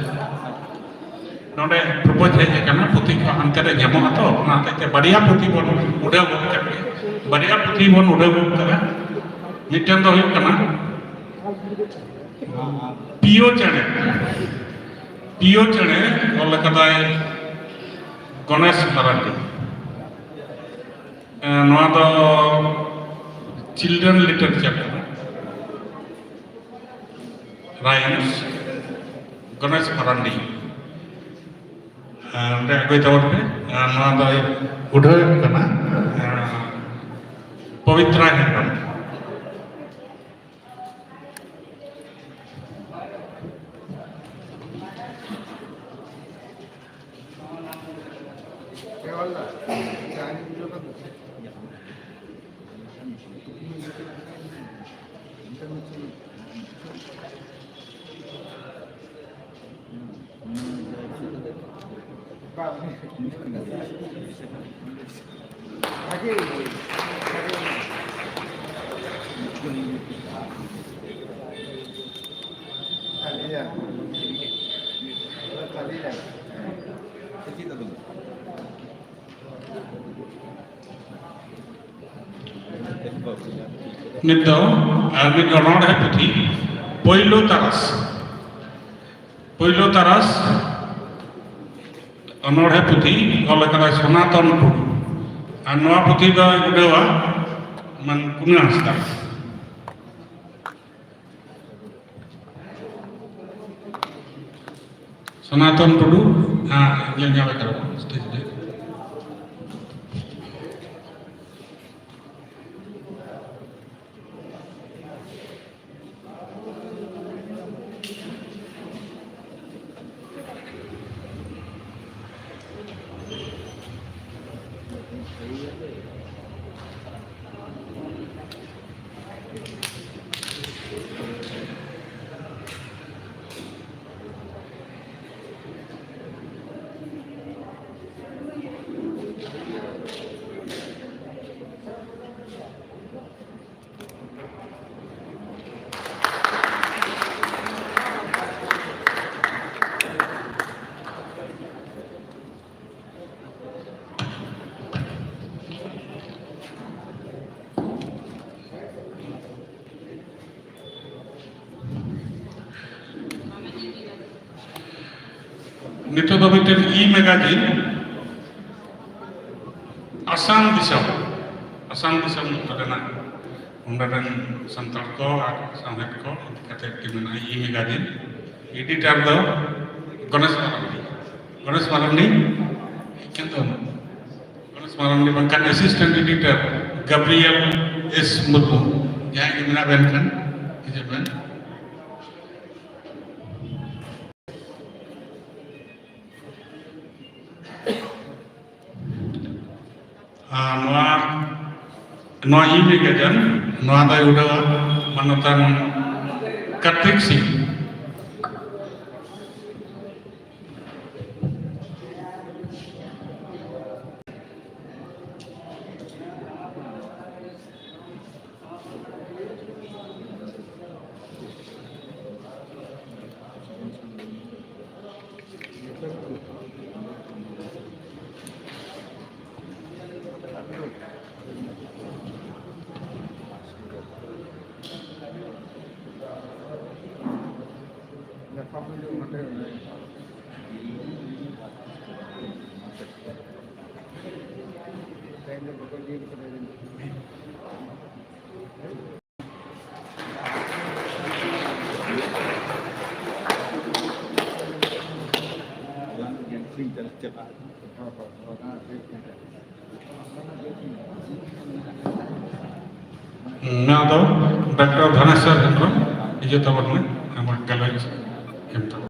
ᱱᱚᱰᱮ ᱯᱨᱚᱯᱳᱡᱽ ᱦᱮᱡ ᱟᱠᱟᱱᱟ, ᱯᱩᱛᱷᱤ ᱠᱚ ᱦᱟᱱᱛᱮ ᱨᱮ ᱧᱟᱢᱚᱜᱼᱟ ᱛᱚ, ᱚᱱᱟ ᱦᱚᱛᱮᱡ ᱛᱮ ᱵᱟᱨᱭᱟ ᱯᱩᱛᱷᱤ ᱵᱚᱱ ᱩᱰᱟᱹᱣ ᱜᱚᱫ ᱠᱟᱜ ᱜᱮ᱾ ᱵᱟᱨᱭᱟ ᱯᱩᱛᱷᱤ ᱵᱚᱱ ᱩᱰᱟᱹᱣ ᱜᱚᱫ ᱠᱟᱜᱼᱟ᱾ ᱢᱤᱫᱴᱮᱱ ᱫᱚ ᱦᱩᱭᱩᱜ ᱠᱟᱱᱟ ᱯᱤᱭᱳ ᱪᱮᱬᱮ, ᱯᱤᱭᱳ ᱪᱮᱬᱮ ᱚᱞ ᱟᱠᱟᱫᱟᱭ ᱜᱚᱱᱮᱥ ᱢᱟᱨᱟᱱᱰᱤ᱾ ᱮ, ᱱᱚᱣᱟ ᱫᱚ ᱪᱤᱞᱰᱨᱮᱱ ᱞᱤᱴᱟᱨᱮᱪᱟᱨ ᱠᱟᱱᱟ᱾ ᱨᱟᱭᱤᱢᱥ, ᱜᱚᱱᱮᱥ ᱢᱟᱨᱟᱱᱰᱤ᱾ ᱟᱨ ᱚᱸᱰᱮ ᱟᱹᱜᱩᱭ ᱛᱟᱵᱚᱱ ᱯᱮ᱾ ᱟᱨ ᱱᱚᱣᱟ ᱫᱚ ᱩᱰᱷᱟᱹᱣ ᱠᱟᱱᱟ, ᱟᱨ ᱯᱚᱵᱤᱛᱨᱟ ᱦᱮᱢᱵᱨᱚᱢ᱾ ᱱᱤᱛ ᱫᱚ ᱟᱨ ᱢᱤᱫ ᱚᱱᱚᱬᱦᱮ ᱯᱩᱛᱷᱤ, ᱯᱳᱭᱞᱳ ᱛᱟᱨᱟᱥ᱾ ᱯᱳᱭᱞᱳ ᱛᱟᱨᱟᱥ ᱚᱱᱚᱬᱦᱮ ᱯᱩᱛᱷᱤ ᱚᱞ ᱟᱠᱟᱫᱟᱭ ᱥᱚᱱᱟᱛᱚᱱ ᱴᱩᱰᱩ᱾ ᱟᱨ ᱱᱚᱣᱟ ᱯᱩᱛᱷᱤ ᱫᱚᱭ ᱩᱰᱟᱹᱣᱟ ᱢᱟᱱ ᱠᱩᱱᱟᱹ ᱦᱟᱸᱥᱫᱟ᱾ ᱥᱚᱱᱟᱛᱚᱱ ᱴᱩᱰᱩ, ᱦᱮᱸ, ᱧᱮᱞ ᱧᱟᱢᱮ ᱠᱟᱱᱟ ᱵᱚᱱ stage ᱨᱮ᱾ ᱱᱤᱛᱚᱜ ᱫᱚ ᱢᱤᱫᱴᱮᱱ e-magazine, ᱟᱥᱟᱢ ᱫᱤᱥᱚᱢ, ᱟᱥᱟᱢ ᱫᱤᱥᱚᱢ ᱨᱮᱱᱟᱜ ᱚᱸᱰᱮ ᱨᱮᱱ ᱥᱟᱱᱛᱟᱲ ᱠᱚ ᱟᱨ ᱥᱟᱶᱦᱮᱫ ᱠᱚ ᱤᱫᱤ ᱠᱟᱛᱮ ᱢᱤᱫᱴᱮᱱ ᱢᱮᱱᱟᱜᱼᱟ, e-magazine᱾ Editor ᱫᱚ ᱜᱚᱱᱮᱥ ᱢᱟᱨᱟᱱᱰᱤ, ᱜᱚᱱᱮᱥ ᱢᱟᱨᱟᱱᱰᱤ ᱮᱠᱮᱱ ᱫᱚ ᱜᱚᱱᱮᱥ ᱢᱟᱨᱟᱱᱰᱤ ᱵᱟᱝᱠᱷᱟᱱ assistant editor ᱜᱟᱵᱨᱤᱭᱮᱞ ᱮᱥ ᱢᱩᱨᱢᱩ, ᱡᱟᱦᱟᱸᱭ ᱜᱮ ᱢᱮᱱᱟᱜ ᱵᱮᱱ ᱠᱷᱟᱱ ᱦᱤᱡᱩᱜ ᱵᱮᱱ᱾ ᱟᱨ ᱱᱚᱣᱟ, ᱱᱚᱣᱟ e-magazine, ᱱᱚᱣᱟ ᱫᱚᱭ ᱩᱰᱟᱹᱣᱟ ᱢᱟᱱᱚᱛᱟᱱ ᱠᱟᱨᱛᱤᱠ ᱥᱤᱝ᱾ ᱱᱚᱣᱟ ᱫᱚ ᱰᱟᱠᱛᱟᱨ ᱫᱷᱚᱱᱮᱥᱣᱚᱨ ᱦᱮᱢᱵᱨᱚᱢ ᱤᱭᱟᱹ ᱛᱟᱵᱚᱱ ᱠᱟᱱᱟ, ᱱᱚᱣᱟ ᱜᱟᱞᱚᱪ ᱮᱢ ᱛᱟᱵᱚᱱ᱾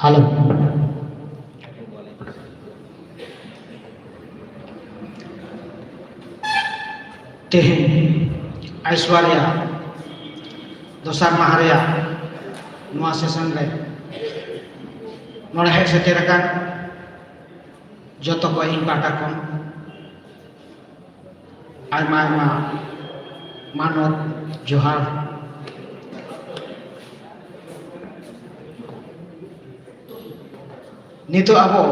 ᱦᱮᱞᱳ᱾ ᱛᱮᱦᱮᱧ ᱟᱭᱥᱣᱟᱨᱭᱟ ᱫᱚᱥᱟᱨ ᱢᱟᱦᱟ ᱨᱮᱭᱟᱜ ᱱᱚᱣᱟ ᱥᱮᱥᱚᱱ ᱨᱮ ᱱᱚᱰᱮ ᱦᱮᱡ ᱥᱮᱴᱮᱨ ᱟᱠᱟᱱ ᱡᱚᱛᱚ ᱠᱚ ᱤᱧ ᱯᱟᱦᱴᱟ ᱠᱷᱚᱱ ᱟᱭᱢᱟ ᱟᱭᱢᱟ ᱢᱟᱱᱚᱛ ᱡᱚᱦᱟᱨ᱾ ᱱᱤᱛᱚᱜ ᱟᱵᱚ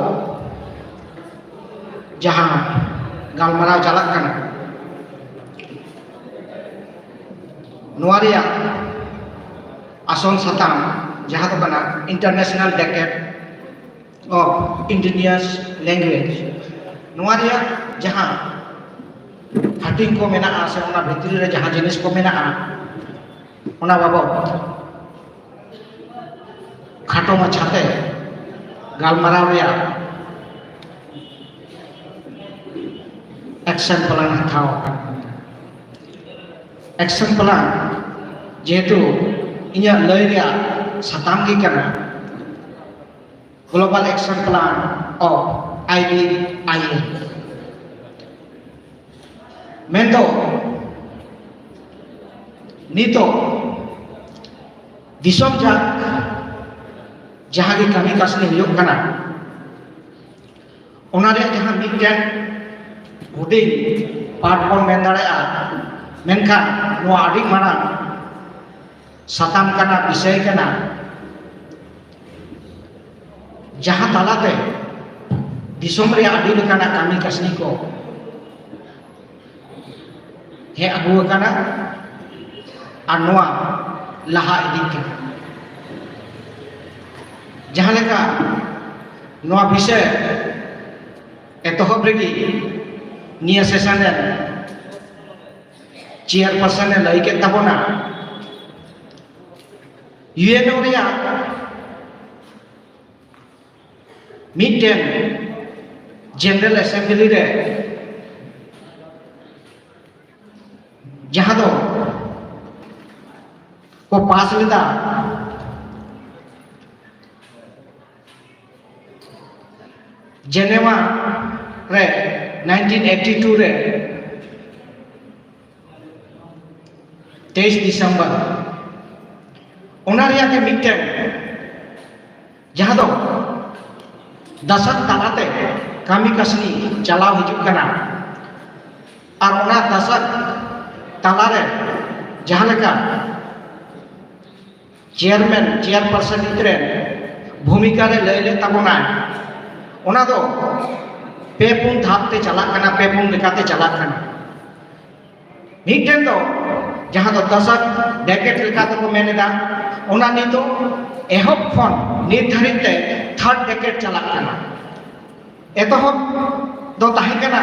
ᱡᱟᱦᱟᱸ ᱜᱟᱞᱢᱟᱨᱟᱣ ᱪᱟᱞᱟᱜ ᱠᱟᱱᱟ, ᱱᱚᱣᱟ ᱨᱮᱭᱟᱜ ᱟᱥᱚᱞ ᱥᱟᱛᱟᱢ ᱡᱟᱦᱟᱸ ᱫᱚ ᱠᱟᱱᱟ International Decade of Indigenous Language, ᱱᱚᱣᱟ ᱨᱮᱭᱟᱜ ᱡᱟᱦᱟᱸ ᱦᱟᱹᱴᱤᱧ ᱠᱚ ᱢᱮᱱᱟᱜᱼᱟ ᱥᱮ ᱚᱱᱟ ᱵᱷᱤᱛᱨᱤ ᱨᱮ ᱡᱟᱦᱟᱸ ᱡᱤᱱᱤᱥ ᱠᱚ ᱢᱮᱱᱟᱜᱼᱟ, ᱚᱱᱟ ᱵᱟᱵᱚᱫ ᱠᱷᱟᱴᱚ ᱢᱟᱪᱷᱟᱛᱮ ᱜᱟᱞᱢᱟᱨᱟᱣ ᱨᱮᱭᱟᱜ ᱮᱠᱥᱚᱱ ᱯᱞᱟᱱ ᱦᱟᱛᱟᱣ ᱟᱠᱟᱱᱟ᱾ ᱮᱠᱥᱚᱱ ᱯᱞᱟᱱ ᱡᱮᱦᱮᱛᱩ ᱤᱧᱟᱹᱜ ᱞᱟᱹᱭ ᱨᱮᱭᱟᱜ ᱥᱟᱛᱟᱢ ᱜᱮ ᱠᱟᱱᱟ Global Action Plan of I D I L᱾ ᱢᱮᱱᱫᱚ ᱱᱤᱛᱚᱜ ᱫᱤᱥᱚᱢ ᱡᱟᱠ ᱡᱟᱦᱟᱸ ᱜᱮ ᱠᱟᱹᱢᱤ ᱠᱟᱹᱥᱱᱤ ᱦᱩᱭᱩᱜ ᱠᱟᱱᱟ, ᱚᱱᱟ ᱨᱮᱭᱟᱜ ᱡᱟᱦᱟᱸ ᱢᱤᱫᱴᱮᱱ ᱦᱩᱰᱤᱧ ᱯᱟᱨᱴ ᱵᱚᱱ ᱢᱮᱱ ᱫᱟᱲᱮᱭᱟᱜᱼᱟ, ᱢᱮᱱᱠᱷᱟᱱ ᱱᱚᱣᱟ ᱟᱹᱰᱤ ᱢᱟᱨᱟᱝ ᱥᱟᱛᱟᱢ ᱠᱟᱱᱟ, ᱵᱤᱥᱚᱭ ᱠᱟᱱᱟ, ᱡᱟᱦᱟᱸ ᱛᱟᱞᱟᱛᱮ ᱫᱤᱥᱚᱢ ᱨᱮᱭᱟᱜ ᱟᱹᱰᱤ ᱞᱮᱠᱟᱱᱟᱜ ᱠᱟᱹᱢᱤ ᱠᱟᱹᱥᱱᱤ ᱠᱚ ᱦᱮᱡ ᱟᱹᱜᱩ ᱟᱠᱟᱱᱟ ᱟᱨ ᱱᱚᱣᱟ ᱞᱟᱦᱟ ᱤᱫᱤᱜ ᱠᱟᱱᱟ᱾ ᱡᱟᱦᱟᱸ ᱞᱮᱠᱟ ᱱᱚᱣᱟ ᱵᱤᱥᱚᱭ ᱮᱛᱚᱦᱚᱵ ᱨᱮᱜᱮ ᱱᱤᱭᱟᱹ ᱥᱮᱥᱚᱱ ᱨᱮᱱ ᱪᱮᱭᱟᱨᱯᱟᱨᱥᱚᱱ ᱮ ᱞᱟᱹᱭ ᱠᱮᱫ ᱛᱟᱵᱚᱱᱟ, ᱤᱭᱩᱮᱱᱳ ᱨᱮᱭᱟᱜ ᱢᱤᱫᱴᱮᱱ ᱡᱮᱱᱟᱨᱮᱞ ᱮᱥᱮᱢᱵᱞᱤ ᱨᱮ ᱡᱟᱦᱟᱸ ᱫᱚ ᱠᱚ ᱯᱟᱥ ᱞᱮᱫᱟ ᱡᱮᱱᱮᱣᱟ ᱨᱮ ᱱᱟᱭᱤᱱᱴᱤᱱ ᱮᱭᱤᱴᱤ ᱴᱩ ᱨᱮ, ᱛᱮᱭᱤᱥ ᱰᱤᱥᱮᱢᱵᱚᱨ, ᱚᱱᱟ ᱨᱮᱭᱟᱜ ᱜᱮ ᱢᱤᱫᱴᱮᱱ ᱡᱟᱦᱟᱸ ᱫᱚ ᱫᱟᱥᱟᱫ ᱛᱟᱞᱟᱛᱮ ᱠᱟᱹᱢᱤ ᱠᱟᱹᱥᱱᱤ ᱪᱟᱞᱟᱣ ᱦᱤᱡᱩᱜ ᱠᱟᱱᱟ᱾ ᱟᱨ ᱚᱱᱟ ᱫᱟᱥᱟᱫ ᱛᱟᱞᱟᱨᱮ ᱡᱟᱦᱟᱸ ᱞᱮᱠᱟ ᱪᱮᱭᱟᱨᱢᱮᱱ, ᱪᱮᱭᱟᱨᱯᱟᱨᱥᱚᱱ ᱤᱫ ᱨᱮᱱ ᱵᱷᱩᱢᱤᱠᱟ ᱨᱮ ᱞᱟᱹᱭ ᱞᱮᱫ ᱛᱟᱵᱚᱱᱟᱭ, ᱚᱱᱟ ᱫᱚ ᱯᱮ ᱯᱩᱱ ᱫᱷᱟᱯ ᱛᱮ ᱪᱟᱞᱟᱜ ᱠᱟᱱᱟ, ᱯᱮ ᱯᱩᱱ ᱞᱮᱠᱟᱛᱮ ᱪᱟᱞᱟᱜ ᱠᱟᱱᱟ᱾ ᱢᱤᱫᱴᱮᱱ ᱫᱚ ᱡᱟᱦᱟᱸ ᱫᱚ ᱫᱟᱥᱟᱫ ᱰᱮᱠᱮᱴ ᱞᱮᱠᱟ ᱛᱮᱠᱚ ᱢᱮᱱ ᱮᱫᱟ, ᱚᱱᱟ ᱱᱤᱛᱚᱜ ᱮᱦᱚᱵ ᱠᱷᱚᱱ ᱱᱤᱛ ᱫᱷᱟᱹᱨᱤᱡ ᱛᱮ ᱛᱷᱟᱨᱰ ᱰᱮᱠᱮᱴ ᱪᱟᱞᱟᱜ ᱠᱟᱱᱟ᱾ ᱮᱛᱚᱦᱚᱵ ᱫᱚ ᱛᱟᱦᱮᱸ ᱠᱟᱱᱟ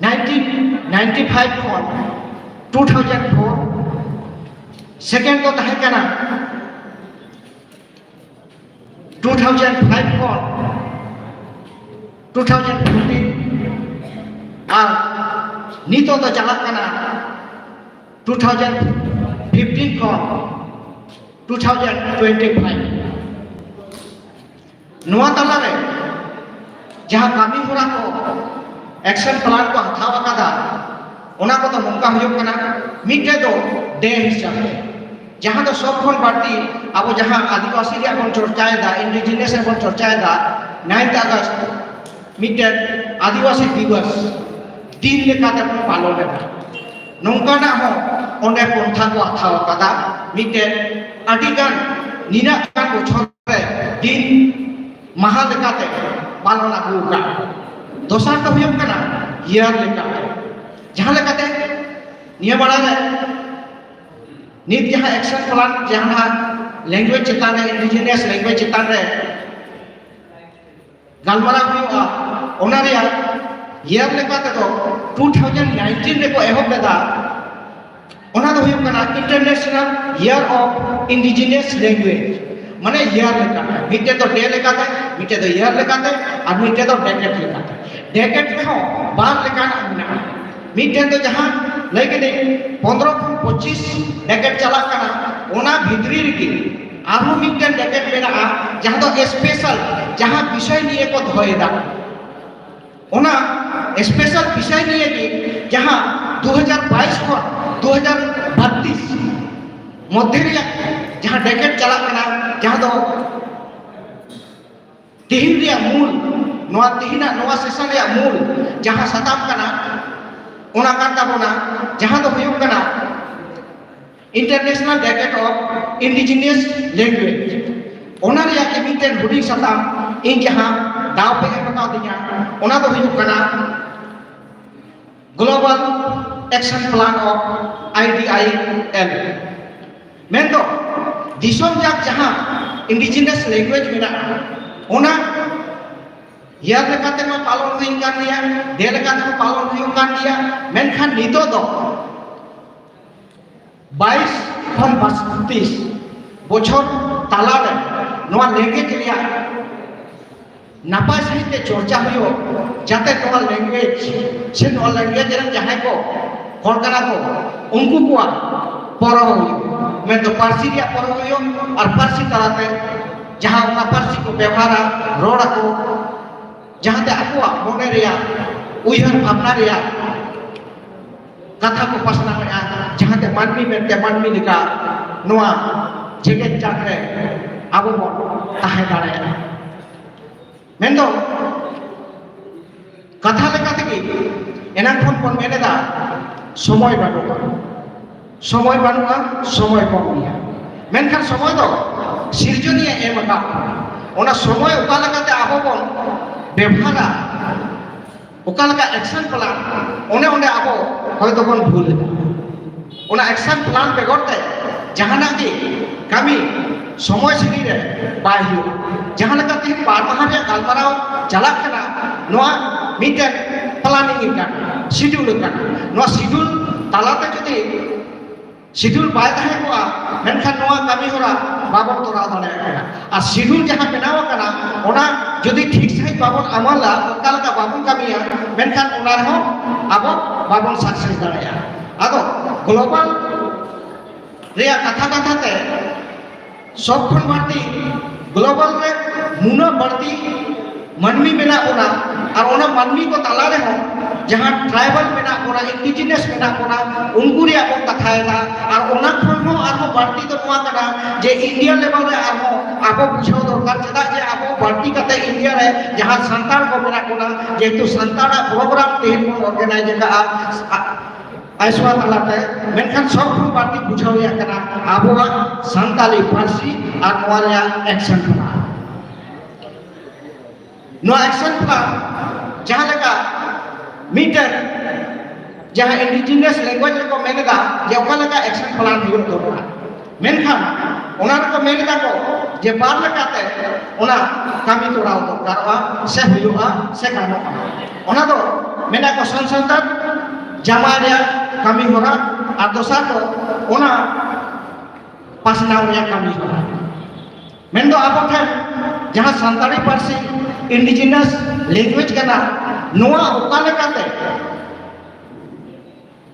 ᱱᱟᱭᱤᱱᱴᱤᱱ ᱱᱟᱭᱤᱱᱴᱤ ᱯᱷᱟᱭᱤᱵᱷ ᱠᱷᱚᱱ ᱴᱩ ᱛᱷᱟᱣᱡᱮᱱᱰ ᱯᱷᱳᱨ, ᱥᱮᱠᱮᱱᱰ ᱫᱚ ᱛᱟᱦᱮᱸ ᱠᱟᱱᱟ ᱴᱩ ᱛᱷᱟᱣᱡᱮᱱᱰ ᱯᱷᱟᱭᱤᱵᱷ ᱠᱷᱚᱱ ᱴᱩ ᱛᱷᱟᱣᱡᱮᱱᱰ ᱯᱷᱳᱨᱴᱤᱱ, ᱟᱨ ᱱᱤᱛᱚᱜ ᱫᱚ ᱪᱟᱞᱟᱜ ᱠᱟᱱᱟ ᱴᱩ ᱛᱷᱟᱣᱡᱮᱱᱰ ᱯᱷᱤᱯᱴᱤᱱ ᱠᱷᱚᱱ ᱴᱩ ᱛᱷᱟᱣᱡᱮᱱᱰ ᱴᱩᱭᱮᱱᱴᱤ ᱯᱷᱟᱭᱤᱵᱷ᱾ ᱱᱚᱣᱟ ᱛᱟᱞᱟᱨᱮ ᱡᱟᱦᱟᱸ ᱠᱟᱹᱢᱤ ᱦᱚᱨᱟ ᱠᱚ, ᱮᱠᱥᱚᱱ ᱯᱞᱟᱱ ᱠᱚ ᱦᱟᱛᱟᱣ ᱟᱠᱟᱫᱟ, ᱚᱱᱟ ᱠᱚᱫᱚ ᱱᱚᱝᱠᱟ ᱦᱩᱭᱩᱜ ᱠᱟᱱᱟ᱾ ᱢᱤᱫᱴᱮᱡ ᱫᱚ ᱰᱮ ᱦᱤᱥᱟᱹᱵ ᱛᱮ, ᱡᱟᱦᱟᱸ ᱫᱚ ᱥᱚᱵ ᱠᱷᱚᱱ ᱵᱟᱹᱲᱛᱤ ᱟᱵᱚ ᱡᱟᱦᱟᱸ ᱟᱹᱫᱤᱵᱟᱹᱥᱤ ᱨᱮᱭᱟᱜ ᱵᱚᱱ ᱪᱚᱨᱪᱟᱭᱮᱫᱟ, ᱤᱱᱰᱤᱡᱤᱱᱟᱥ ᱨᱮᱵᱚᱱ ᱪᱚᱨᱪᱟᱭᱮᱫᱟ, ᱱᱟᱭᱤᱱᱛᱷ ᱟᱜᱚᱥᱴ ᱢᱤᱫᱴᱮᱱ ᱟᱹᱫᱤᱵᱟᱹᱥᱤ ᱫᱤᱵᱚᱥ ᱫᱤᱱ ᱞᱮᱠᱟᱛᱮ ᱵᱚᱱ ᱯᱟᱞᱚᱱ ᱮᱫᱟ᱾ ᱱᱚᱝᱠᱟᱱᱟᱜ ᱦᱚᱸ ᱚᱸᱰᱮ ᱯᱚᱱᱛᱷᱟ ᱠᱚ ᱦᱟᱛᱟᱣ ᱟᱠᱟᱫᱟ᱾ ᱢᱤᱫᱴᱮᱱ ᱟᱹᱰᱤ ᱜᱟᱱ ᱱᱤᱱᱟᱹᱜ ᱜᱟᱱ ᱵᱚᱪᱷᱚᱨ ᱨᱮ ᱫᱤᱱ ᱢᱟᱦᱟ ᱞᱮᱠᱟᱛᱮ ᱯᱟᱞᱚᱱ ᱟᱹᱜᱩ ᱟᱠᱟᱫ᱾ ᱫᱚᱥᱟᱨ ᱫᱚ ᱦᱩᱭᱩᱜ ᱠᱟᱱᱟ ᱤᱭᱟᱨ ᱞᱮᱠᱟᱛᱮ, ᱡᱟᱦᱟᱸ ᱞᱮᱠᱟᱛᱮ ᱱᱤᱭᱟᱹ ᱵᱟᱲᱟ ᱨᱮ ᱱᱤᱛ ᱡᱟᱦᱟᱸ ᱮᱠᱥᱚᱱ ᱯᱞᱟᱱ ᱡᱟᱦᱟᱸ ᱞᱮᱝᱜᱩᱭᱮᱡᱽ ᱪᱮᱛᱟᱱ ᱨᱮ, ᱤᱱᱰᱤᱡᱤᱱᱤᱭᱟᱥ ᱞᱮᱝᱜᱩᱭᱮᱡᱽ ᱪᱮᱛᱟᱱ ᱨᱮ ᱜᱟᱞᱢᱟᱨᱟᱣ ᱦᱩᱭᱩᱜᱼᱟ, ᱚᱱᱟ ᱨᱮᱭᱟᱜ ᱤᱭᱟᱨ ᱞᱮᱠᱟ ᱛᱮᱫᱚ ᱴᱩ ᱛᱷᱟᱣᱡᱮᱱᱰ ᱱᱟᱭᱤᱱᱴᱤᱱ ᱨᱮᱠᱚ ᱮᱦᱚᱵ ᱞᱮᱫᱟ᱾ ᱚᱱᱟ ᱫᱚ ᱦᱩᱭᱩᱜ ᱠᱟᱱᱟ International Year of Indigenous Language, ᱢᱟᱱᱮ ᱤᱭᱟᱨ ᱞᱮᱠᱟᱛᱮ, ᱢᱤᱫᱴᱮᱡ ᱫᱚ ᱰᱮ ᱞᱮᱠᱟᱛᱮ, ᱢᱤᱫᱴᱮᱡ ᱫᱚ ᱤᱭᱟᱨ ᱞᱮᱠᱟᱛᱮ, ᱟᱨ ᱢᱤᱫᱴᱮᱡ ᱫᱚ ᱰᱮᱠᱮᱰ ᱞᱮᱠᱟᱛᱮ᱾ ᱰᱮᱠᱮᱰ ᱨᱮᱦᱚᱸ ᱵᱟᱨ ᱞᱮᱠᱟᱱᱟᱜ ᱢᱮᱱᱟᱜᱼᱟ᱾ ᱢᱤᱫᱴᱮᱱ ᱫᱚ ᱡᱟᱦᱟᱸ ᱞᱟᱹᱭ ᱠᱮᱫᱟᱹᱧ ᱯᱚᱱᱫᱽᱨᱚ ᱠᱷᱚᱱ ᱯᱚᱸᱪᱤᱥ ᱰᱮᱠᱮᱰ ᱪᱟᱞᱟᱜ ᱠᱟᱱᱟ, ᱚᱱᱟ ᱵᱷᱤᱛᱨᱤ ᱨᱮᱜᱮ ᱟᱨᱦᱚᱸ ᱢᱤᱫᱴᱮᱱ ᱰᱮᱠᱮᱰ ᱢᱮᱱᱟᱜᱼᱟ, ᱡᱟᱦᱟᱸ ᱫᱚ ᱥᱯᱮᱥᱟᱞ, ᱡᱟᱦᱟᱸ ᱵᱤᱥᱚᱭ ᱱᱤᱭᱮ ᱠᱚ ᱫᱚᱦᱚᱭᱮᱫᱟ᱾ ᱚᱱᱟ ᱥᱯᱮᱥᱟᱞ ᱵᱤᱥᱚᱭ ᱱᱤᱭᱮ ᱜᱮ ᱡᱟᱦᱟᱸ ᱫᱩ ᱦᱟᱡᱟᱨ ᱵᱟᱭᱤᱥ ᱠᱷᱚᱱ ᱫᱩ ᱦᱟᱡᱟᱨ ᱵᱟᱛᱤᱥ ᱢᱚᱫᱽᱫᱷᱮ ᱨᱮᱭᱟᱜ ᱡᱟᱦᱟᱸ ᱰᱮᱠᱮᱰ ᱪᱟᱞᱟᱜ ᱠᱟᱱᱟ, ᱡᱟᱦᱟᱸ ᱫᱚ ᱛᱮᱦᱮᱧ ᱨᱮᱭᱟᱜ ᱢᱩᱞ, ᱱᱚᱣᱟ ᱛᱮᱦᱮᱧᱟᱜ ᱱᱚᱣᱟ ᱥᱮᱥᱚᱱ ᱨᱮᱭᱟᱜ ᱢᱩᱞ ᱡᱟᱦᱟᱸ ᱥᱟᱛᱟᱢ ᱠᱟᱱᱟ, ᱚᱱᱟ ᱠᱟᱱ ᱛᱟᱵᱚᱱᱟ, ᱡᱟᱦᱟᱸ ᱫᱚ ᱦᱩᱭᱩᱜ ᱠᱟᱱᱟ International Decade of Indigenous Language᱾ ᱚᱱᱟ ᱨᱮᱭᱟᱜ ᱜᱮ ᱢᱤᱫᱴᱮᱱ ᱦᱩᱰᱤᱧ ᱥᱟᱛᱟᱢ ᱤᱧ ᱡᱟᱦᱟᱸ ᱫᱟᱣ ᱯᱮ ᱮᱢ ᱟᱠᱟᱣᱫᱤᱧᱟ, ᱚᱱᱟ ᱫᱚ ᱦᱩᱭᱩᱜ ᱠᱟᱱᱟ Global Action Plan of I D I L, ᱢᱮᱱᱫᱚ ᱫᱤᱥᱚᱢ ᱡᱟᱠ ᱡᱟᱦᱟᱸ ᱤᱱᱰᱤᱡᱤᱱᱟᱥ ᱞᱮᱝᱜᱩᱭᱮᱡᱽ ᱢᱮᱱᱟᱜᱼᱟ, ᱚᱱᱟ ᱤᱭᱟᱨ ᱞᱮᱠᱟᱛᱮ ᱢᱟ ᱯᱟᱞᱚᱱ ᱦᱩᱭᱩᱜ ᱠᱟᱱ ᱜᱮᱭᱟ, ᱰᱮ ᱞᱮᱠᱟᱛᱮ ᱢᱟ ᱯᱟᱞᱚᱱ ᱦᱩᱭᱩᱜ ᱠᱟᱱ ᱜᱮᱭᱟ, ᱢᱮᱱᱠᱷᱟᱱ ᱱᱤᱛᱚᱜ ᱫᱚ ᱵᱟᱭᱤᱥ ᱠᱷᱚᱱ ᱵᱟᱛᱤᱥ ᱵᱚᱪᱷᱚᱨ ᱛᱟᱞᱟᱨᱮ ᱱᱚᱣᱟ ᱞᱮᱝᱜᱩᱭᱮᱡᱽ ᱨᱮᱭᱟᱜ ᱱᱟᱯᱟᱭ ᱥᱟᱺᱦᱤᱡ ᱛᱮ ᱪᱚᱨᱪᱟ ᱦᱩᱭᱩᱜ, ᱡᱟᱛᱮ ᱱᱚᱣᱟ ᱞᱮᱝᱜᱩᱭᱮᱡᱽ ᱥᱮ ᱱᱚᱣᱟ ᱞᱮᱝᱜᱩᱭᱮᱡᱽ ᱨᱮᱱ ᱡᱟᱦᱟᱸᱭ ᱠᱚ ᱦᱚᱲ ᱠᱟᱱᱟ ᱠᱚ, ᱩᱱᱠᱩ ᱠᱚᱣᱟᱜ ᱯᱚᱨᱚ ᱦᱩᱭᱩᱜ, ᱢᱮᱱᱫᱚ ᱯᱟᱹᱨᱥᱤ ᱨᱮᱭᱟᱜ ᱯᱚᱨᱚ ᱦᱩᱭᱩᱜ ᱟᱨ ᱯᱟᱹᱨᱥᱤ ᱛᱟᱞᱟᱛᱮ ᱡᱟᱦᱟᱸ ᱚᱱᱟ ᱯᱟᱹᱨᱥᱤ ᱠᱚ ᱵᱮᱣᱦᱟᱨᱟ, ᱨᱚᱲ ᱟᱠᱚ, ᱡᱟᱦᱟᱸᱛᱮ ᱟᱠᱚᱣᱟᱜ ᱢᱚᱱᱮ ᱨᱮᱭᱟᱜ ᱩᱭᱦᱟᱹᱨ ᱵᱷᱟᱵᱽᱱᱟ ᱨᱮᱭᱟᱜ ᱠᱟᱛᱷᱟ ᱠᱚ ᱯᱟᱥᱱᱟᱣᱮᱫᱼᱟ, ᱡᱟᱦᱟᱸᱛᱮ ᱢᱟᱹᱱᱢᱤ ᱢᱮᱱᱛᱮ ᱢᱟᱹᱱᱢᱤ ᱞᱮᱠᱟ ᱱᱚᱣᱟ ᱡᱮᱜᱮᱛ ᱡᱟᱠ ᱨᱮ ᱟᱵᱚ ᱵᱚᱱ ᱛᱟᱦᱮᱸ ᱫᱟᱲᱮᱭᱟᱜᱼᱟ᱾ ᱢᱮᱱᱫᱚ ᱠᱟᱛᱷᱟ ᱞᱮᱠᱟ ᱛᱮᱜᱮ ᱮᱱᱟᱝ ᱠᱷᱚᱱ ᱵᱚᱱ ᱢᱮᱱ ᱮᱫᱟ, ᱥᱚᱢᱚᱭ ᱵᱟᱹᱱᱩᱜᱼᱟ, ᱥᱚᱢᱚᱭ ᱵᱟᱹᱱᱩᱜᱼᱟ, ᱥᱚᱢᱚᱭ ᱠᱚᱢ ᱜᱮᱭᱟ᱾ ᱢᱮᱱᱠᱷᱟᱱ ᱥᱚᱢᱚᱭ ᱫᱚ ᱥᱤᱨᱡᱚᱱᱤᱭᱟᱹ ᱮᱢ ᱟᱠᱟᱫ ᱵᱚᱱᱟ᱾ ᱚᱱᱟ ᱥᱚᱢᱚᱭ ᱚᱠᱟ ᱞᱮᱠᱟᱛᱮ ᱟᱵᱚ ᱵᱚᱱ ᱵᱮᱵᱷᱟᱨᱟ, ᱚᱠᱟ ᱞᱮᱠᱟ ᱮᱠᱥᱮᱱ ᱯᱞᱟᱱ, ᱚᱱᱮ ᱚᱸᱰᱮ ᱟᱵᱚ ᱦᱚᱭᱛᱳ ᱵᱚᱱ ᱵᱷᱩᱞ ᱮᱫᱟ᱾ ᱚᱱᱟ ᱮᱠᱥᱮᱱ ᱯᱞᱟᱱ ᱵᱮᱜᱚᱨ ᱛᱮ ᱡᱟᱦᱟᱱᱟᱜ ᱜᱮ ᱠᱟᱹᱢᱤ ᱥᱚᱢᱚᱭ ᱥᱤᱜᱤᱞ ᱨᱮ ᱵᱟᱭ ᱦᱩᱭᱩᱜᱼᱟ᱾ ᱡᱟᱦᱟᱸ ᱞᱮᱠᱟ ᱛᱮᱦᱮᱧ ᱵᱟᱨ ᱢᱟᱦᱟ ᱨᱮᱭᱟᱜ ᱜᱟᱞᱢᱟᱨᱟᱣ ᱪᱟᱞᱟᱜ ᱠᱟᱱᱟ, ᱱᱚᱣᱟ ᱢᱤᱫᱴᱮᱱ ᱯᱞᱟᱱᱤᱝ ᱠᱟᱱᱟ, ᱥᱤᱰᱩᱞ ᱠᱟᱱᱟ᱾ ᱱᱚᱣᱟ ᱥᱤᱰᱩᱞ ᱛᱟᱞᱟᱛᱮ ᱡᱩᱫᱤ ᱥᱤᱰᱩᱞ ᱵᱟᱭ ᱛᱟᱦᱮᱸ ᱠᱚᱜᱼᱟ, ᱢᱮᱱᱠᱷᱟᱱ ᱱᱚᱣᱟ ᱠᱟᱹᱢᱤ ᱦᱚᱨᱟ ᱵᱟᱵᱚᱱ ᱛᱚᱨᱟᱣ ᱫᱟᱲᱮᱭᱟᱜ ᱠᱟᱱᱟ᱾ ᱟᱨ ᱥᱤᱰᱩᱞ ᱡᱟᱦᱟᱸ ᱵᱮᱱᱟᱣ ᱟᱠᱟᱱᱟ, ᱚᱱᱟ ᱡᱩᱫᱤ ᱴᱷᱤᱠ ᱥᱟᱺᱦᱤᱡ ᱵᱟᱵᱚᱱ ᱟᱢᱟᱞᱟ, ᱚᱱᱠᱟ ᱞᱮᱠᱟ ᱵᱟᱵᱚᱱ ᱠᱟᱹᱢᱤᱭᱟ, ᱢᱮᱱᱠᱷᱟᱱ ᱚᱱᱟ ᱨᱮᱦᱚᱸ ᱟᱵᱚ ᱵᱟᱵᱚᱱ ᱥᱟᱠᱥᱮᱥ ᱫᱟᱲᱮᱭᱟᱜᱼᱟ᱾ ᱟᱫᱚ ᱜᱞᱳᱵᱟᱞ ᱨᱮᱭᱟᱜ ᱠᱟᱛᱷᱟ ᱠᱟᱛᱷᱟ ᱛᱮ ᱥᱚᱵ ᱠᱷᱚᱱ ᱵᱟᱹᱲᱛᱤ ᱜᱞᱳᱵᱟᱞ ᱨᱮ ᱱᱩᱱᱟᱹᱜ ᱵᱟᱹᱲᱛᱤ ᱢᱟᱹᱱᱢᱤ ᱢᱮᱱᱟᱜ ᱵᱚᱱᱟ, ᱟᱨ ᱚᱱᱟ ᱢᱟᱹᱱᱢᱤ ᱠᱚ ᱛᱟᱞᱟ ᱨᱮᱦᱚᱸ ᱡᱟᱦᱟᱸ ᱴᱨᱟᱭᱵᱟᱞ ᱢᱮᱱᱟᱜ ᱵᱚᱱᱟ, ᱤᱱᱰᱤᱡᱤᱱᱟᱥ ᱢᱮᱱᱟᱜ ᱵᱚᱱᱟ, ᱩᱱᱠᱩ ᱨᱮᱭᱟᱜ ᱵᱚᱱ ᱠᱟᱛᱷᱟᱭᱮᱫᱟ᱾ ᱟᱨ ᱚᱱᱟ ᱠᱷᱚᱱ ᱦᱚᱸ ᱟᱨᱦᱚᱸ ᱵᱟᱹᱲᱛᱤ ᱫᱚ ᱱᱚᱣᱟ ᱠᱟᱱᱟ ᱡᱮ ᱤᱱᱰᱤᱭᱟ ᱞᱮᱵᱮᱞ ᱨᱮ ᱟᱨᱦᱚᱸ ᱟᱵᱚ ᱵᱩᱡᱷᱟᱹᱣ ᱫᱚᱨᱠᱟᱨ, ᱪᱮᱫᱟᱜ ᱡᱮ ᱟᱵᱚ ᱵᱟᱹᱲᱛᱤ ᱠᱟᱛᱮ ᱤᱱᱰᱤᱭᱟ ᱨᱮ ᱡᱟᱦᱟᱸ ᱥᱟᱱᱛᱟᱲ ᱠᱚ ᱢᱮᱱᱟᱜ ᱵᱚᱱᱟ, ᱡᱮᱦᱮᱛᱩ ᱥᱟᱱᱛᱟᱲᱟᱜ ᱯᱨᱳᱜᱨᱟᱢ ᱛᱮᱦᱮᱧ ᱵᱚᱱ ᱚᱨᱜᱟᱱᱟᱭᱤᱡᱽ ᱟᱠᱟᱫᱼᱟ, ᱟᱭᱥᱣᱟ ᱛᱟᱞᱟᱛᱮ, ᱢᱮᱱᱠᱷᱟᱱ ᱥᱚᱵ ᱠᱷᱚᱱ ᱵᱟᱹᱲᱛᱤ ᱵᱩᱡᱷᱟᱹᱣ ᱨᱮᱭᱟᱜ ᱠᱟᱱᱟ ᱟᱵᱚᱣᱟᱜ ᱥᱟᱱᱛᱟᱞᱤ ᱯᱟᱹᱨᱥᱤ ᱟᱨ ᱱᱚᱣᱟ ᱨᱮᱭᱟᱜ ᱮᱠᱥᱮᱱ ᱠᱟᱱᱟ᱾ ᱱᱚᱣᱟ ᱮᱠᱥᱮᱱ ᱯᱞᱟᱱ ᱡᱟᱦᱟᱸ ᱞᱮᱠᱟ ᱢᱤᱫᱴᱮᱱ ᱡᱟᱦᱟᱸ ᱤᱱᱰᱤᱡᱤᱱᱟᱥ ᱞᱮᱝᱜᱩᱭᱮᱡᱽ ᱨᱮᱠᱚ ᱢᱮᱱ ᱮᱫᱟ ᱡᱮ ᱚᱠᱟ ᱞᱮᱠᱟ ᱮᱠᱥᱮᱱ ᱯᱞᱟᱱ ᱦᱩᱭᱩᱜ ᱫᱚᱨᱠᱟᱨ, ᱢᱮᱱᱠᱷᱟᱱ ᱚᱱᱟ ᱨᱮᱠᱚ ᱢᱮᱱ ᱮᱫᱟ ᱠᱚ ᱡᱮ ᱵᱟᱨ ᱞᱮᱠᱟᱛᱮ ᱚᱱᱟ ᱠᱟᱹᱢᱤ ᱛᱚᱨᱟᱣ ᱫᱚᱨᱠᱟᱨᱚᱜᱼᱟ ᱥᱮ ᱦᱩᱭᱩᱜᱼᱟ ᱥᱮ ᱜᱟᱱᱚᱜᱼᱟ᱾ ᱚᱱᱟ ᱫᱚ ᱢᱮᱱᱟ ᱠᱚ ᱥᱚᱝᱥᱳᱫᱷᱚᱱ ᱡᱟᱢᱟᱭ ᱨᱮᱭᱟᱜ ᱠᱟᱹᱢᱤ ᱦᱚᱨᱟ, ᱟᱨ ᱫᱚᱥᱟᱨ ᱫᱚ ᱚᱱᱟ ᱯᱟᱥᱱᱟᱣ ᱨᱮᱭᱟᱜ ᱠᱟᱹᱢᱤ ᱦᱚᱨᱟ᱾ ᱢᱮᱱᱫᱚ ᱟᱵᱚ ᱴᱷᱮᱱ ᱡᱟᱦᱟᱸ ᱥᱟᱱᱛᱟᱲᱤ ᱯᱟᱹᱨᱥᱤ ᱤᱱᱰᱤᱡᱤᱱᱟᱥ ᱞᱮᱝᱜᱩᱭᱮᱡᱽ ᱠᱟᱱᱟ, ᱱᱚᱣᱟ ᱚᱠᱟ ᱞᱮᱠᱟᱛᱮ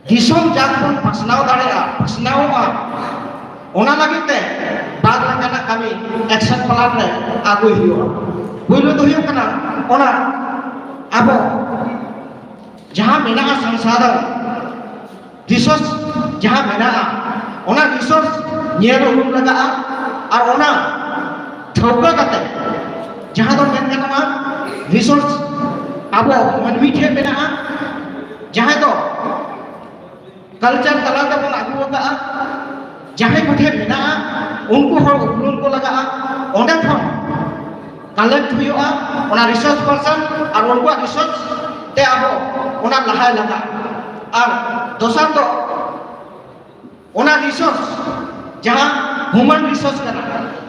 ᱫᱤᱥᱚᱢ ᱡᱟᱠ ᱵᱚᱱ ᱯᱟᱥᱱᱟᱣ ᱫᱟᱲᱮᱭᱟᱜᱼᱟ, ᱯᱟᱥᱱᱟᱣᱚᱜᱼᱟ, ᱚᱱᱟ ᱞᱟᱹᱜᱤᱫ ᱛᱮ ᱵᱟᱨ ᱞᱮᱠᱟᱱᱟᱜ ᱠᱟᱹᱢᱤ ᱮᱠᱥᱮᱱ ᱯᱞᱟᱱ ᱨᱮ ᱟᱹᱜᱩᱭ ᱦᱩᱭᱩᱜᱼᱟ᱾ ᱯᱩᱭᱞᱩ ᱫᱚ ᱦᱩᱭᱩᱜ ᱠᱟᱱᱟ ᱚᱱᱟ ᱟᱵᱚ ᱡᱟᱦᱟᱸ ᱢᱮᱱᱟᱜᱼᱟ ᱥᱚᱝᱥᱟᱫᱷᱚᱱ, ᱨᱤᱥᱳᱨᱥ ᱡᱟᱦᱟᱸ ᱢᱮᱱᱟᱜᱼᱟ, ᱚᱱᱟ ᱨᱤᱥᱳᱨᱥ ᱧᱮᱞ ᱩᱨᱩᱢ ᱞᱟᱜᱟᱜᱼᱟ᱾ ᱟᱨ ᱚᱱᱟ ᱴᱷᱟᱹᱣᱠᱟᱹ ᱠᱟᱛᱮ ᱡᱟᱦᱟᱸ ᱫᱚ ᱢᱮᱱ ᱜᱟᱱᱚᱜᱼᱟ ᱨᱤᱥᱳᱨᱥ ᱟᱵᱚ ᱢᱟᱹᱱᱢᱤ ᱴᱷᱮᱱ ᱢᱮᱱᱟᱜᱼᱟ, ᱡᱟᱦᱟᱸᱭ ᱫᱚ ᱠᱟᱞᱪᱟᱨ ᱛᱟᱞᱟ ᱛᱮᱵᱚᱱ ᱟᱹᱜᱩ ᱟᱠᱟᱫᱼᱟ, ᱡᱟᱦᱟᱸᱭ ᱠᱚᱴᱷᱮᱱ ᱢᱮᱱᱟᱜᱼᱟ, ᱩᱱᱠᱩ ᱦᱚᱲ ᱩᱯᱨᱩᱢ ᱠᱚ ᱞᱟᱜᱟᱜᱼᱟ᱾ ᱚᱸᱰᱮ ᱠᱷᱚᱱ ᱠᱟᱞᱮᱠᱴ ᱦᱩᱭᱩᱜᱼᱟ ᱚᱱᱟ ᱨᱤᱥᱳᱨᱥ ᱯᱟᱨᱥᱚᱱ, ᱟᱨ ᱩᱱᱠᱩᱣᱟᱜ ᱨᱤᱥᱳᱨᱥ ᱛᱮ ᱟᱵᱚ ᱚᱱᱟ ᱞᱟᱦᱟᱭ ᱞᱟᱜᱟᱜᱼᱟ᱾ ᱟᱨ ᱫᱚᱥᱟᱨ ᱫᱚ ᱚᱱᱟ ᱨᱤᱥᱳᱨᱥ, ᱡᱟᱦᱟᱸ ᱦᱤᱭᱩᱢᱮᱱ ᱨᱤᱥᱳᱨᱥ ᱠᱟᱱᱟ,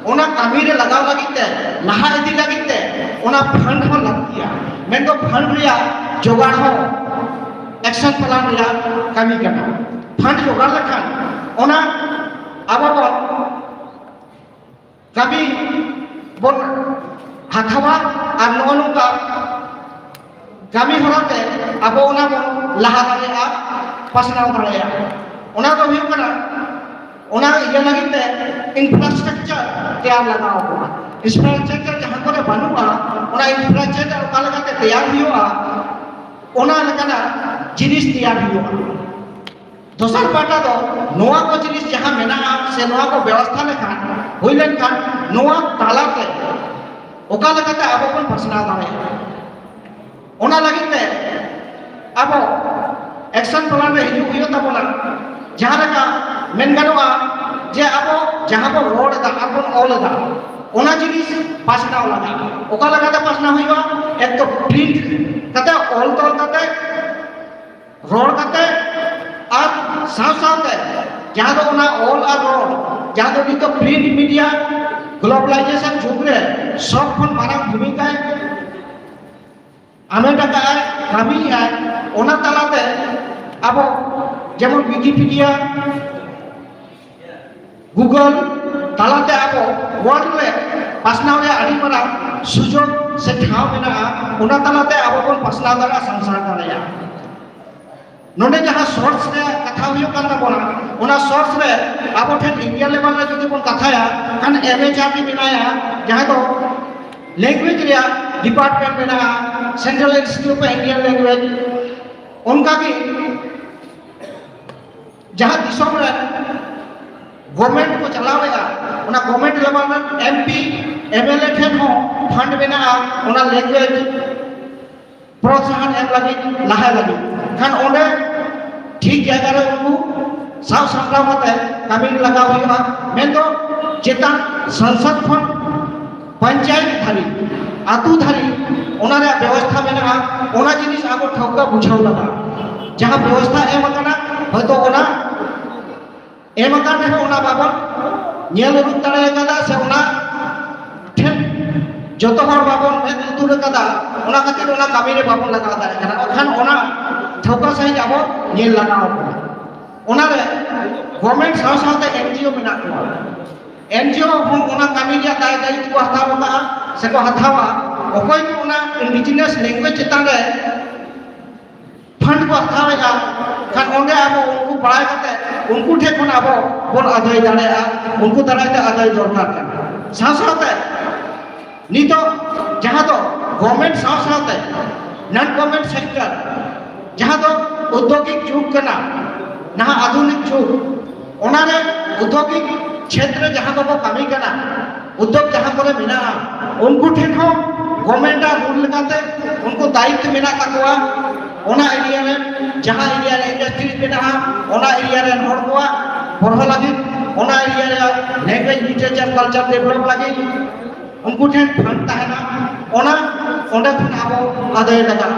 ᱚᱱᱟ ᱠᱟᱹᱢᱤ ᱨᱮ ᱞᱟᱜᱟᱣ ᱞᱟᱹᱜᱤᱫ ᱛᱮ, ᱞᱟᱦᱟ ᱤᱫᱤ ᱞᱟᱹᱜᱤᱫ ᱛᱮ ᱚᱱᱟ ᱯᱷᱟᱱᱰ ᱦᱚᱸ ᱞᱟᱹᱠᱛᱤᱭᱟ᱾ ᱢᱮᱱᱫᱚ ᱯᱷᱟᱱᱰ ᱨᱮᱭᱟᱜ ᱡᱚᱜᱟᱲ ᱦᱚᱸ ᱮᱠᱥᱚᱱ ᱯᱞᱟᱱ ᱨᱮᱭᱟᱜ ᱠᱟᱹᱢᱤ ᱠᱟᱱᱟ᱾ ᱯᱷᱟᱱᱰ ᱡᱚᱜᱟᱲ ᱞᱮᱠᱷᱟᱱ ᱚᱱᱟ ᱟᱵᱚ ᱵᱚᱱ ᱠᱟᱹᱢᱤ ᱵᱚᱱ ᱦᱟᱛᱟᱣᱟ ᱟᱨ ᱱᱚᱜᱼᱚ ᱱᱚᱝᱠᱟ ᱠᱟᱹᱢᱤ ᱦᱚᱨᱟ ᱛᱮ ᱟᱵᱚ ᱚᱱᱟ ᱵᱚᱱ ᱞᱟᱦᱟ ᱫᱟᱲᱮᱭᱟᱜᱼᱟ, ᱯᱟᱥᱱᱟᱣ ᱫᱟᱲᱮᱭᱟᱜᱼᱟ᱾ ᱚᱱᱟ ᱫᱚ ᱦᱩᱭᱩᱜ ᱠᱟᱱᱟ ᱚᱱᱟ ᱤᱭᱟᱹ ᱞᱟᱹᱜᱤᱫ ᱛᱮ ᱤᱱᱯᱷᱨᱟᱥᱴᱨᱟᱠᱪᱟᱨ ᱛᱮᱭᱟᱨ ᱞᱟᱜᱟᱣ ᱟᱵᱚᱱᱟ᱾ ᱤᱱᱯᱷᱨᱟᱥᱴᱨᱟᱠᱪᱟᱨ ᱡᱟᱦᱟᱸ ᱠᱚᱨᱮ ᱵᱟᱹᱱᱩᱜᱼᱟ, ᱚᱱᱟ ᱤᱱᱯᱷᱨᱟᱥᱴᱨᱟᱠᱪᱟᱨ ᱚᱠᱟ ᱞᱮᱠᱟᱛᱮ ᱛᱮᱭᱟᱨ ᱦᱩᱭᱩᱜᱼᱟ, ᱚᱱᱟ ᱞᱮᱠᱟᱱᱟᱜ ᱡᱤᱱᱤᱥ ᱛᱮᱭᱟᱨ ᱦᱩᱭᱩᱜᱼᱟ᱾ ᱫᱚᱥᱟᱨ ᱯᱟᱦᱴᱟ ᱫᱚ ᱱᱚᱣᱟ ᱠᱚ ᱡᱤᱱᱤᱥ ᱡᱟᱦᱟᱸ ᱢᱮᱱᱟᱜᱼᱟ ᱥᱮ ᱱᱚᱣᱟ ᱠᱚ ᱵᱮᱵᱚᱥᱛᱷᱟ ᱞᱮᱠᱷᱟᱱ, ᱦᱩᱭ ᱞᱮᱱᱠᱷᱟᱱ, ᱱᱚᱣᱟ ᱛᱟᱞᱟᱛᱮ ᱚᱠᱟ ᱞᱮᱠᱟᱛᱮ ᱟᱵᱚ ᱵᱚᱱ ᱯᱟᱥᱱᱟᱣ ᱫᱟᱲᱮᱭᱟᱜᱼᱟ, ᱚᱱᱟ ᱞᱟᱹᱜᱤᱫ ᱛᱮ ᱟᱵᱚ ᱮᱠᱥᱚᱱ ᱯᱞᱟᱱ ᱨᱮ ᱦᱤᱡᱩᱜ ᱦᱩᱭᱩᱜ ᱛᱟᱵᱚᱱᱟ᱾ ᱡᱟᱦᱟᱸ ᱞᱮᱠᱟ ᱢᱮᱱ ᱜᱟᱱᱚᱜᱼᱟ ᱡᱮ ᱟᱵᱚ ᱡᱟᱦᱟᱸ ᱵᱚᱱ ᱨᱚᱲ ᱮᱫᱟ ᱟᱨ ᱵᱚᱱ ᱚᱞ ᱮᱫᱟ, ᱚᱱᱟ ᱡᱤᱱᱤᱥ ᱯᱟᱥᱱᱟᱣ ᱞᱟᱜᱟᱜᱼᱟ᱾ ᱚᱠᱟ ᱞᱮᱠᱟᱛᱮ ᱯᱟᱥᱱᱟᱣ ᱦᱩᱭᱩᱜᱼᱟ? ᱮᱠ ᱛᱚ ᱯᱨᱤᱱᱴ ᱠᱟᱛᱮ, ᱚᱞ ᱛᱚᱞ ᱠᱟᱛᱮ, ᱨᱚᱲ ᱠᱟᱛᱮ, ᱟᱨ ᱥᱟᱶ ᱥᱟᱶᱛᱮ ᱡᱟᱦᱟᱸ ᱫᱚ ᱚᱱᱟ ᱚᱞ ᱟᱨ ᱨᱚᱲ, ᱡᱟᱦᱟᱸ ᱫᱚ ᱱᱤᱛᱚᱜ ᱯᱨᱤᱱᱴ ᱢᱤᱰᱤᱭᱟ ᱜᱞᱳᱵᱟᱞᱟᱭᱡᱮᱥᱚᱱ ᱡᱩᱜᱽ ᱨᱮ ᱥᱚᱵ ᱠᱷᱚᱱ ᱢᱟᱨᱟᱝ ᱵᱷᱩᱢᱤᱠᱟᱭ ᱦᱟᱢᱮᱴ ᱟᱠᱟᱫᱼᱟᱭ, ᱠᱟᱹᱢᱤᱭᱮᱫᱼᱟᱭ, ᱚᱱᱟ ᱛᱟᱞᱟᱛᱮ ᱟᱵᱚ ᱡᱮᱢᱚᱱ ᱣᱤᱠᱤᱯᱤᱰᱤᱭᱟ, ᱜᱩᱜᱚᱞ ᱛᱟᱞᱟᱛᱮ ᱟᱵᱚ ᱣᱟᱨᱞᱰ ᱨᱮ ᱯᱟᱥᱱᱟᱣ ᱨᱮᱭᱟᱜ ᱟᱹᱰᱤ ᱢᱟᱨᱟᱝ ᱥᱩᱡᱳᱜᱽ ᱥᱮ ᱴᱷᱟᱶ ᱢᱮᱱᱟᱜᱼᱟ, ᱚᱱᱟ ᱛᱟᱞᱟᱛᱮ ᱟᱵᱚ ᱵᱚᱱ ᱯᱟᱥᱱᱟᱣ ᱫᱟᱲᱮᱭᱟᱜᱼᱟ, ᱥᱚᱝᱥᱟᱨ ᱫᱟᱲᱮᱭᱟᱜᱼᱟ᱾ ᱱᱚᱰᱮ ᱡᱟᱦᱟᱸ ᱥᱳᱨᱥ ᱨᱮᱭᱟᱜ ᱠᱟᱛᱷᱟ ᱦᱩᱭᱩᱜ ᱠᱟᱱ ᱛᱟᱵᱚᱱᱟ, ᱚᱱᱟ ᱥᱳᱨᱥ ᱨᱮ ᱟᱵᱚ ᱴᱷᱮᱱ ᱤᱱᱰᱤᱭᱟ ᱞᱮᱵᱮᱞ ᱨᱮ ᱡᱩᱫᱤ ᱵᱚᱱ ᱠᱟᱛᱷᱟᱭᱟ, ᱠᱷᱟᱱ ᱮᱢ ᱮᱪ ᱟᱨ ᱰᱤ ᱢᱮᱱᱟᱭᱟ, ᱡᱟᱦᱟᱸ ᱫᱚ ᱞᱮᱝᱜᱩᱭᱮᱡᱽ ᱨᱮᱭᱟᱜ ᱰᱤᱯᱟᱨᱴᱢᱮᱱᱴ ᱢᱮᱱᱟᱜᱼᱟ, central institute of Indian language. ᱚᱱᱠᱟᱜᱮ ᱡᱟᱦᱟᱸ ᱫᱤᱥᱚᱢ ᱨᱮ ᱜᱚᱵᱷᱢᱮᱱᱴ ᱠᱚ ᱪᱟᱞᱟᱣᱮᱫᱼᱟ, ᱚᱱᱟ ᱜᱚᱵᱷᱢᱮᱱᱴ ᱞᱮᱵᱮᱞ ᱨᱮᱱ ᱮᱢ ᱯᱤ, ᱮᱢ ᱮᱞ ᱮ ᱴᱷᱮᱱ ᱦᱚᱸ ᱯᱷᱟᱱᱰ ᱢᱮᱱᱟᱜᱼᱟ ᱚᱱᱟ ᱞᱮᱝᱜᱩᱭᱮᱡᱽ ᱯᱨᱚᱛᱥᱟᱦᱚᱱ ᱮᱢ ᱞᱟᱹᱜᱤᱫ, ᱞᱟᱦᱟᱭ ᱞᱟᱹᱜᱤᱫ᱾ ᱠᱷᱟᱱ ᱚᱸᱰᱮ ᱴᱷᱤᱠ ᱡᱟᱭᱜᱟ ᱨᱮ ᱩᱱᱠᱩ ᱥᱟᱵ ᱥᱟᱯᱲᱟᱣ ᱠᱟᱛᱮ ᱠᱟᱹᱢᱤ ᱨᱮ ᱞᱟᱜᱟᱣ ᱦᱩᱭᱩᱜᱼᱟ᱾ ᱢᱮᱱᱫᱚ ᱪᱮᱛᱟᱱ ᱥᱚᱝᱥᱚᱫ ᱠᱷᱚᱱ ᱯᱚᱧᱪᱟᱭᱮᱛ ᱫᱷᱟᱹᱨᱤᱡ, ᱟᱹᱛᱩ ᱫᱷᱟᱹᱨᱤᱡ ᱚᱱᱟ ᱨᱮᱭᱟᱜ ᱵᱮᱵᱚᱥᱛᱷᱟ ᱢᱮᱱᱟᱜᱼᱟ᱾ ᱚᱱᱟ ᱡᱤᱱᱤᱥ ᱟᱵᱚ ᱴᱷᱟᱹᱣᱠᱟᱹ ᱵᱩᱡᱷᱟᱹᱣ ᱞᱟᱜᱟᱜᱼᱟ᱾ ᱡᱟᱦᱟᱸ ᱵᱮᱵᱚᱥᱛᱷᱟ ᱮᱢ ᱟᱠᱟᱱᱟ, ᱦᱚᱭᱛᱚ ᱚᱱᱟ ᱮᱢ ᱟᱠᱟᱱ ᱨᱮᱦᱚᱸ ᱚᱱᱟ ᱵᱟᱵᱚᱱ ᱧᱮᱞ ᱩᱨᱩᱢ ᱫᱟᱲᱮ ᱟᱠᱟᱫᱟ ᱥᱮ ᱚᱱᱟ ᱴᱷᱮᱱ ᱡᱚᱛᱚ ᱦᱚᱲ ᱵᱟᱵᱚᱱ ᱢᱮᱫ ᱞᱩᱛᱩᱨ ᱟᱠᱟᱫᱟ, ᱚᱱᱟ ᱠᱷᱟᱹᱛᱤᱨ ᱚᱱᱟ ᱠᱟᱹᱢᱤ ᱨᱮ ᱵᱟᱵᱚᱱ ᱞᱟᱜᱟᱣ ᱫᱟᱲᱮᱭᱟᱜ ᱠᱟᱱᱟ᱾ ᱵᱟᱠᱷᱟᱱ ᱚᱱᱟ ᱴᱷᱟᱹᱣᱠᱟᱹ ᱥᱟᱺᱦᱤᱡ ᱟᱵᱚ ᱧᱮᱞ ᱞᱟᱜᱟᱣ ᱟᱵᱚᱱᱟ᱾ ᱚᱱᱟᱨᱮ ᱜᱚᱵᱷᱚᱨᱱᱢᱮᱱᱴ ᱥᱟᱶ ᱥᱟᱶᱛᱮ ᱮᱱ ᱡᱤ ᱳ ᱢᱮᱱᱟᱜ ᱠᱚᱣᱟ᱾ ᱮᱱ ᱡᱤ ᱳ ᱦᱚᱸ ᱚᱱᱟ ᱠᱟᱹᱢᱤ ᱨᱮᱭᱟᱜ ᱫᱟᱭ ᱫᱟᱭᱤᱛᱛᱚ ᱠᱚ ᱦᱟᱛᱟᱣ ᱟᱠᱟᱫᱼᱟ ᱥᱮᱠᱚ ᱦᱟᱛᱟᱣᱟ᱾ ᱚᱠᱚᱭ ᱠᱚ ᱚᱱᱟ ᱤᱱᱰᱤᱡᱤᱱᱟᱥ ᱞᱮᱝᱜᱩᱭᱮᱡᱽ ᱪᱮᱛᱟᱱ ᱨᱮ ᱯᱷᱟᱱᱰ ᱠᱚ ᱦᱟᱛᱟᱣᱮᱫᱼᱟ, ᱠᱷᱟᱱ ᱚᱸᱰᱮ ᱟᱵᱚ ᱩᱱᱠᱩ ᱵᱟᱲᱟᱭ ᱠᱟᱛᱮ ᱩᱱᱠᱩ ᱴᱷᱮᱱ ᱠᱷᱚᱱ ᱟᱵᱚ ᱵᱚᱱ ᱟᱹᱫᱟᱹᱭ ᱫᱟᱲᱮᱭᱟᱜᱼᱟ, ᱩᱱᱠᱩ ᱫᱟᱨᱟᱭ ᱛᱮ ᱟᱹᱫᱟᱹᱭ ᱫᱚᱨᱠᱟᱨ ᱠᱟᱱᱟ᱾ ᱥᱟᱶ ᱥᱟᱶᱛᱮ ᱱᱤᱛᱚᱜ ᱡᱟᱦᱟᱸ ᱫᱚ ᱜᱚᱵᱷᱚᱨᱱᱢᱮᱱᱴ ᱥᱟᱶ ᱥᱟᱶᱛᱮ ᱱᱚᱱ ᱜᱚᱵᱷᱚᱨᱱᱢᱮᱱᱴ ᱥᱮᱠᱴᱚᱨ, ᱡᱟᱦᱟᱸ ᱫᱚ ᱳᱫᱽᱫᱳᱜᱤᱠ ᱡᱩᱜᱽ ᱠᱟᱱᱟ, ᱱᱟᱦᱟᱜ ᱟᱫᱷᱩᱱᱤᱠ ᱡᱩᱜᱽ, ᱚᱱᱟᱨᱮ ᱳᱫᱽᱫᱳᱜᱤᱠ ᱪᱷᱮᱛᱨᱚ ᱡᱟᱦᱟᱸ ᱠᱚᱠᱚ ᱠᱟᱹᱢᱤ ᱠᱟᱱᱟ, ᱩᱫᱽᱫᱳᱜᱽ ᱡᱟᱦᱟᱸ ᱠᱚᱨᱮ ᱢᱮᱱᱟᱜᱼᱟ, ᱩᱱᱠᱩ ᱴᱷᱮᱱ ᱦᱚᱸ ᱜᱚᱵᱷᱚᱨᱱᱢᱮᱱᱴ ᱟᱜ ᱨᱩᱞ ᱞᱮᱠᱟᱛᱮ ᱩᱱᱠᱩ ᱫᱟᱭᱤᱛᱛᱚ ᱢᱮᱱᱟᱜ ᱛᱟᱠᱚᱣᱟ᱾ ᱚᱱᱟ ᱮᱨᱤᱭᱟ ᱨᱮ ᱡᱟᱦᱟᱸ ᱮᱨᱤᱭᱟ ᱨᱮ ᱤᱱᱰᱟᱥᱴᱨᱤᱡᱽ ᱢᱮᱱᱟᱜᱼᱟ, ᱚᱱᱟ ᱮᱨᱤᱭᱟ ᱨᱮᱱ ᱦᱚᱲ ᱠᱚᱣᱟᱜ ᱯᱚᱲᱦᱚ ᱞᱟᱹᱜᱤᱫ, ᱚᱱᱟ ᱮᱨᱤᱭᱟ ᱨᱮᱭᱟᱜ ᱞᱮᱝᱜᱩᱭᱮᱡᱽ ᱞᱤᱴᱟᱨᱮᱪᱟᱨ ᱠᱟᱞᱪᱟᱨ ᱰᱮᱵᱷᱞᱚᱯ ᱞᱟᱹᱜᱤᱫ ᱩᱱᱠᱩ ᱴᱷᱮᱱ ᱯᱷᱟᱱᱰ ᱛᱟᱦᱮᱱᱟ, ᱚᱱᱟ ᱚᱸᱰᱮ ᱠᱷᱚᱱ ᱟᱵᱚ ᱟᱹᱫᱟᱹᱭ ᱞᱟᱜᱟᱜᱼᱟ᱾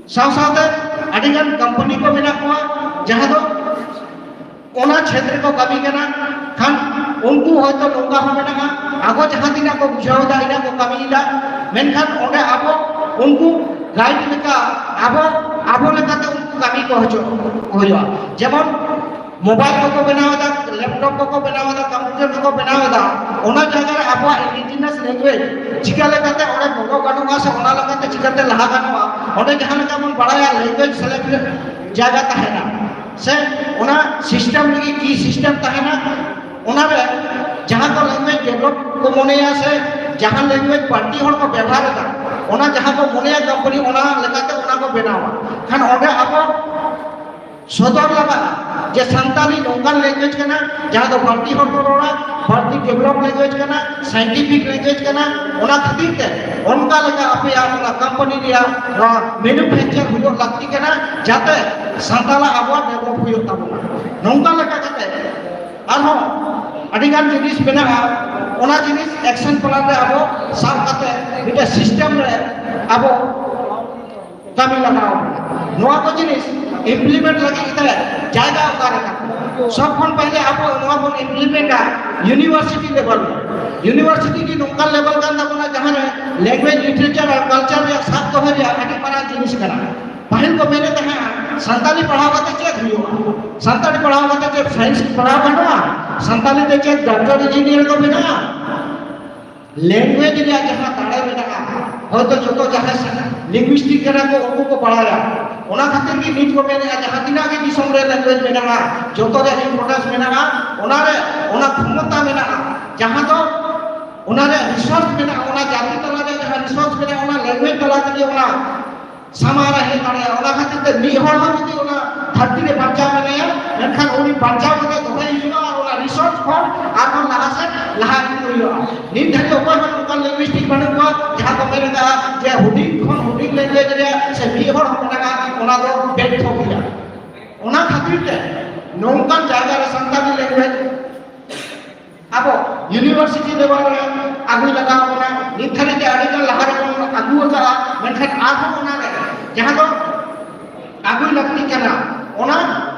ᱥᱟᱶ ᱥᱟᱶᱛᱮ ᱟᱹᱰᱤᱜᱟᱱ ᱠᱳᱢᱯᱟᱱᱤ ᱠᱚ ᱢᱮᱱᱟᱜ ᱠᱚᱣᱟ, ᱡᱟᱦᱟᱸ ᱫᱚ ᱚᱱᱟ ᱪᱷᱮᱛᱨᱮ ᱠᱚ ᱠᱟᱹᱢᱤ ᱠᱟᱱᱟ᱾ ᱠᱷᱟᱱ ᱩᱱᱠᱩ ᱦᱚᱭᱛᱚ ᱱᱚᱝᱠᱟ ᱦᱚᱸ ᱢᱮᱱᱟᱜᱼᱟ, ᱟᱠᱚ ᱡᱟᱦᱟᱸ ᱛᱤᱱᱟᱹᱜ ᱠᱚ ᱵᱩᱡᱷᱟᱹᱣ ᱮᱫᱟ, ᱤᱱᱟᱹᱜ ᱠᱚ ᱠᱟᱹᱢᱤᱭᱮᱫᱟ, ᱢᱮᱱᱠᱷᱟᱱ ᱚᱸᱰᱮ ᱟᱵᱚ ᱩᱱᱠᱩ ᱜᱟᱭᱤᱰ ᱞᱮᱠᱟ ᱟᱵᱚ, ᱟᱵᱚ ᱞᱮᱠᱟᱛᱮ ᱩᱱᱠᱩ ᱠᱟᱹᱢᱤ ᱠᱚ ᱦᱚᱪᱚ ᱦᱩᱭᱩᱜᱼᱟ᱾ ᱡᱮᱢᱚᱱ ᱢᱳᱵᱟᱭᱤᱞ ᱠᱚᱠᱚ ᱵᱮᱱᱟᱣ ᱮᱫᱟ, ᱞᱮᱯᱴᱚᱯ ᱠᱚᱠᱚ ᱵᱮᱱᱟᱣ ᱮᱫᱟ, ᱠᱚᱢᱯᱤᱭᱩᱴᱟᱨ ᱠᱚᱠᱚ ᱵᱮᱱᱟᱣ ᱮᱫᱟ, ᱚᱱᱟ ᱡᱟᱭᱜᱟ ᱨᱮ ᱟᱵᱚᱣᱟᱜ ᱤᱱᱰᱤᱡᱤᱱᱟᱥ ᱞᱮᱝᱜᱩᱭᱮᱡᱽ ᱪᱤᱠᱟ ᱞᱮᱠᱟᱛᱮ ᱚᱸᱰᱮ ᱵᱚᱞᱚ ᱜᱟᱱᱚᱜᱼᱟ ᱥᱮ ᱚᱱᱟ ᱞᱮᱠᱟᱛᱮ ᱪᱤᱠᱟᱛᱮ ᱞᱟᱦᱟ ᱜᱟᱱᱚᱜᱼᱟ, ᱚᱸᱰᱮ ᱡᱟᱦᱟᱸ ᱞᱮᱠᱟ ᱵᱚᱱ ᱵᱟᱲᱟᱭᱟ ᱞᱮᱝᱜᱩᱭᱮᱡᱽ ᱥᱮᱞᱮᱫ ᱨᱮ ᱡᱟᱭᱜᱟ ᱛᱟᱦᱮᱱᱟ ᱥᱮ ᱚᱱᱟ ᱥᱤᱥᱴᱮᱢ ᱨᱮᱜᱮ ᱠᱤ ᱥᱤᱥᱴᱮᱢ ᱛᱟᱦᱮᱱᱟ, ᱚᱱᱟᱨᱮ ᱡᱟᱦᱟᱸ ᱠᱚ ᱞᱮᱝᱜᱩᱭᱮᱡᱽ ᱰᱮᱵᱷᱞᱚᱯ ᱠᱚ ᱢᱚᱱᱮᱭᱟ ᱥᱮ ᱡᱟᱦᱟᱸ ᱞᱮᱝᱜᱩᱭᱮᱡᱽ ᱵᱟᱹᱲᱛᱤ ᱦᱚᱲ ᱠᱚ ᱵᱮᱵᱷᱟᱨ ᱮᱫᱟ, ᱚᱱᱟ ᱡᱟᱦᱟᱸ ᱠᱚ ᱢᱚᱱᱮᱭᱟ ᱠᱳᱢᱯᱟᱱᱤ ᱚᱱᱟ ᱞᱮᱠᱟᱛᱮ ᱚᱱᱟ ᱠᱚ ᱵᱮᱱᱟᱣᱟ᱾ ᱠᱷᱟᱱ ᱚᱸᱰᱮ ᱟᱵᱚ ᱥᱚᱫᱚᱨ ᱞᱟᱜᱟᱜᱼᱟ ᱡᱮ ᱥᱟᱱᱛᱟᱞᱤ ᱱᱚᱝᱠᱟᱱ ᱞᱮᱝᱜᱩᱭᱮᱡᱽ ᱠᱟᱱᱟ ᱡᱟᱦᱟᱸ ᱫᱚ ᱵᱟᱹᱲᱛᱤ ᱦᱚᱲ ᱠᱚ ᱨᱚᱲᱟ, ᱵᱟᱹᱲᱛᱤ develop language ᱠᱟᱱᱟ, scientific language ᱠᱟᱱᱟ᱾ ᱚᱱᱟ ᱠᱷᱟᱹᱛᱤᱨ ᱛᱮ ᱚᱱᱠᱟ ᱞᱮᱠᱟ ᱟᱯᱮᱭᱟᱜ ᱚᱱᱟ company ᱨᱮᱭᱟᱜ ᱱᱚᱣᱟ manufacture ᱦᱩᱭᱩᱜ ᱞᱟᱹᱠᱛᱤ ᱠᱟᱱᱟ, ᱡᱟᱛᱮ ᱥᱟᱱᱛᱟᱲᱟᱜ ᱟᱵᱚᱣᱟᱜ develop ᱦᱩᱭᱩᱜ ᱛᱟᱵᱚᱱᱟ᱾ ᱱᱚᱝᱠᱟ ᱞᱮᱠᱟ ᱠᱟᱛᱮ ᱟᱨᱦᱚᱸ ᱟᱹᱰᱤ ᱜᱟᱱ ᱡᱤᱱᱤᱥ ᱢᱮᱱᱟᱜᱼᱟ, ᱚᱱᱟ ᱡᱤᱱᱤᱥ action plan ᱨᱮ ᱟᱵᱚ ᱥᱟᱵ ᱠᱟᱛᱮ ᱢᱤᱫᱴᱮᱱ system ᱨᱮ ᱟᱵᱚ ᱠᱟᱹᱢᱤ ᱞᱟᱜᱟᱣ ᱵᱚᱱᱟ᱾ ᱱᱚᱣᱟ ᱠᱚ ᱡᱤᱱᱤᱥ implement ᱞᱟᱹᱜᱤᱫ ᱛᱮ ᱡᱟᱭᱜᱟ ᱚᱠᱟᱨᱮ ᱠᱟᱱᱟ? ᱥᱚᱵ ᱠᱷᱚᱱ ᱯᱟᱦᱞᱮ ᱟᱵᱚ ᱱᱚᱣᱟ ᱵᱚᱱ implement ᱟ university level ᱨᱮ᱾ University ᱜᱮ ᱱᱚᱝᱠᱟᱱ level ᱠᱟᱱ ᱛᱟᱵᱚᱱᱟ, ᱡᱟᱦᱟᱸ ᱨᱮ language, literature ᱟᱨ culture ᱨᱮᱭᱟᱜ ᱥᱟᱵ ᱫᱚᱦᱚ ᱨᱮᱭᱟᱜ ᱟᱹᱰᱤ ᱢᱟᱨᱟᱝ ᱡᱤᱱᱤᱥ ᱠᱟᱱᱟ᱾ ᱯᱟᱹᱦᱤᱞ ᱠᱚ ᱢᱮᱱᱮᱫ ᱛᱟᱦᱮᱸᱫ, ᱥᱟᱱᱛᱟᱞᱤ ᱯᱟᱲᱦᱟᱣ ᱠᱟᱛᱮ ᱪᱮᱫ ᱦᱩᱭᱩᱜᱼᱟ? ᱥᱟᱱᱛᱟᱲᱤ ᱯᱟᱲᱦᱟᱣ ᱠᱟᱛᱮ ᱪᱮᱫ science ᱯᱟᱲᱦᱟᱣ ᱜᱟᱱᱚᱜᱼᱟ? ᱥᱟᱱᱛᱟᱞᱤ ᱛᱮ ᱪᱮᱫ doctor, engineer ᱠᱚ ᱵᱮᱱᱟᱜᱼᱟ? Language ᱨᱮᱭᱟᱜ ᱡᱟᱦᱟᱸ ᱫᱟᱲᱮ ᱢᱮᱱᱟᱜᱼᱟ, ᱦᱚᱭᱛᱚ ᱡᱚᱛᱚ ᱡᱟᱦᱟᱸᱭ linguistic ᱠᱟᱱᱟ ᱠᱚ, ᱩᱱᱠᱩ ᱠᱚ ᱵᱟᱲᱟᱭᱟ᱾ ᱚᱱᱟ ᱠᱷᱟᱹᱛᱤᱨ ᱜᱮ ᱱᱤᱛ ᱠᱚ ᱢᱮᱱᱮᱫᱼᱟ, ᱡᱟᱦᱟᱸ ᱛᱤᱱᱟᱹᱜ ᱜᱮ ᱫᱤᱥᱚᱢ ᱨᱮ language ᱢᱮᱱᱟᱜᱼᱟ, ᱡᱚᱛᱚ ᱨᱮᱭᱟᱜ importance ᱢᱮᱱᱟᱜᱼᱟ, ᱚᱱᱟ ᱨᱮ ᱚᱱᱟ ᱠᱷᱚᱢᱚᱛᱟ ᱢᱮᱱᱟᱜᱼᱟ, ᱡᱟᱦᱟᱸ ᱫᱚ ᱚᱱᱟ ᱨᱮᱭᱟᱜ resource ᱢᱮᱱᱟᱜᱼᱟ, ᱚᱱᱟ ᱡᱟᱹᱛᱤ ᱛᱟᱞᱟ ᱨᱮ ᱡᱟᱦᱟᱸ resource ᱢᱮᱱᱟᱜᱼᱟ, ᱚᱱᱟ language ᱛᱟᱞᱟ ᱛᱮᱜᱮ ᱚᱱᱟ ᱥᱟᱢᱟᱝ ᱨᱮ ᱦᱮᱡ ᱫᱟᱲᱮᱭᱟᱜᱼᱟ᱾ ᱚᱱᱟ ᱠᱷᱟᱹᱛᱤᱨ ᱛᱮ ᱢᱤᱫ ᱦᱚᱲ ᱦᱚᱸ ᱡᱩᱫᱤ ᱚᱱᱟ ᱫᱷᱟᱹᱨᱛᱤ ᱨᱮ ᱵᱟᱧᱪᱟᱣ ᱢᱮᱱᱟᱭᱟ, ᱢᱮᱱᱠᱷᱟᱱ ᱩᱱᱤ ᱵᱟᱧᱪᱟᱣ ᱠᱟᱛᱮ ᱫᱚᱦᱚᱭ ᱦᱩᱭᱩᱜᱼᱟ ᱟᱨ ᱚᱱᱟ resource ᱠᱷᱚᱱ ᱟᱨᱦᱚᱸ ᱞᱟᱦᱟ ᱥᱮᱫ ᱞᱟᱦᱟ ᱤᱫᱤ ᱦᱩᱭᱩᱜᱼᱟ᱾ ᱱᱤᱛ ᱫᱷᱟᱹᱵᱤᱡ ᱚᱠᱚᱭ ᱦᱚᱸ ᱱᱚᱝᱠᱟᱱ linguistic ᱵᱟᱹᱱᱩᱜ ᱠᱚᱣᱟ ᱡᱟᱦᱟᱸ ᱠᱚ ᱢᱮᱱ ᱟᱠᱟᱫᱼᱟ ᱡᱮ ᱦᱩᱰᱤᱧ ᱠᱷᱚᱱ ᱦᱩᱰᱤᱧ language ᱨᱮᱭᱟᱜ ᱥᱮ ᱢᱤᱫ ᱦᱚᱲ ᱦᱚᱸ ᱢᱮᱱᱟᱜᱼᱟ, ᱚᱱᱟ ᱫᱚ ᱵᱮᱨᱛᱷᱚ ᱜᱮᱭᱟ᱾ ᱚᱱᱟ ᱠᱷᱟᱹᱛᱤᱨ ᱛᱮ ᱱᱚᱝᱠᱟᱱ ᱡᱟᱭᱜᱟ ᱨᱮ ᱥᱟᱱᱛᱟᱲᱤ language ᱟᱵᱚ university level ᱨᱮ ᱟᱹᱜᱩᱭ ᱞᱟᱜᱟᱣ ᱵᱚᱱᱟ᱾ ᱱᱤᱛ ᱫᱷᱟᱹᱵᱤᱡ ᱛᱮ ᱟᱹᱰᱤ ᱜᱟᱱ ᱞᱟᱦᱟ ᱨᱮᱵᱚᱱ ᱟᱹᱜᱩ ᱟᱠᱟᱫᱼᱟ, ᱢᱮᱱᱠᱷᱟᱱ ᱟᱨᱦᱚᱸ ᱚᱱᱟ ᱨᱮ ᱡᱟᱦᱟᱸ ᱫᱚ ᱟᱹᱜᱩᱭ ᱞᱟᱹᱠᱛᱤ ᱠᱟᱱᱟ, ᱚᱱᱟ,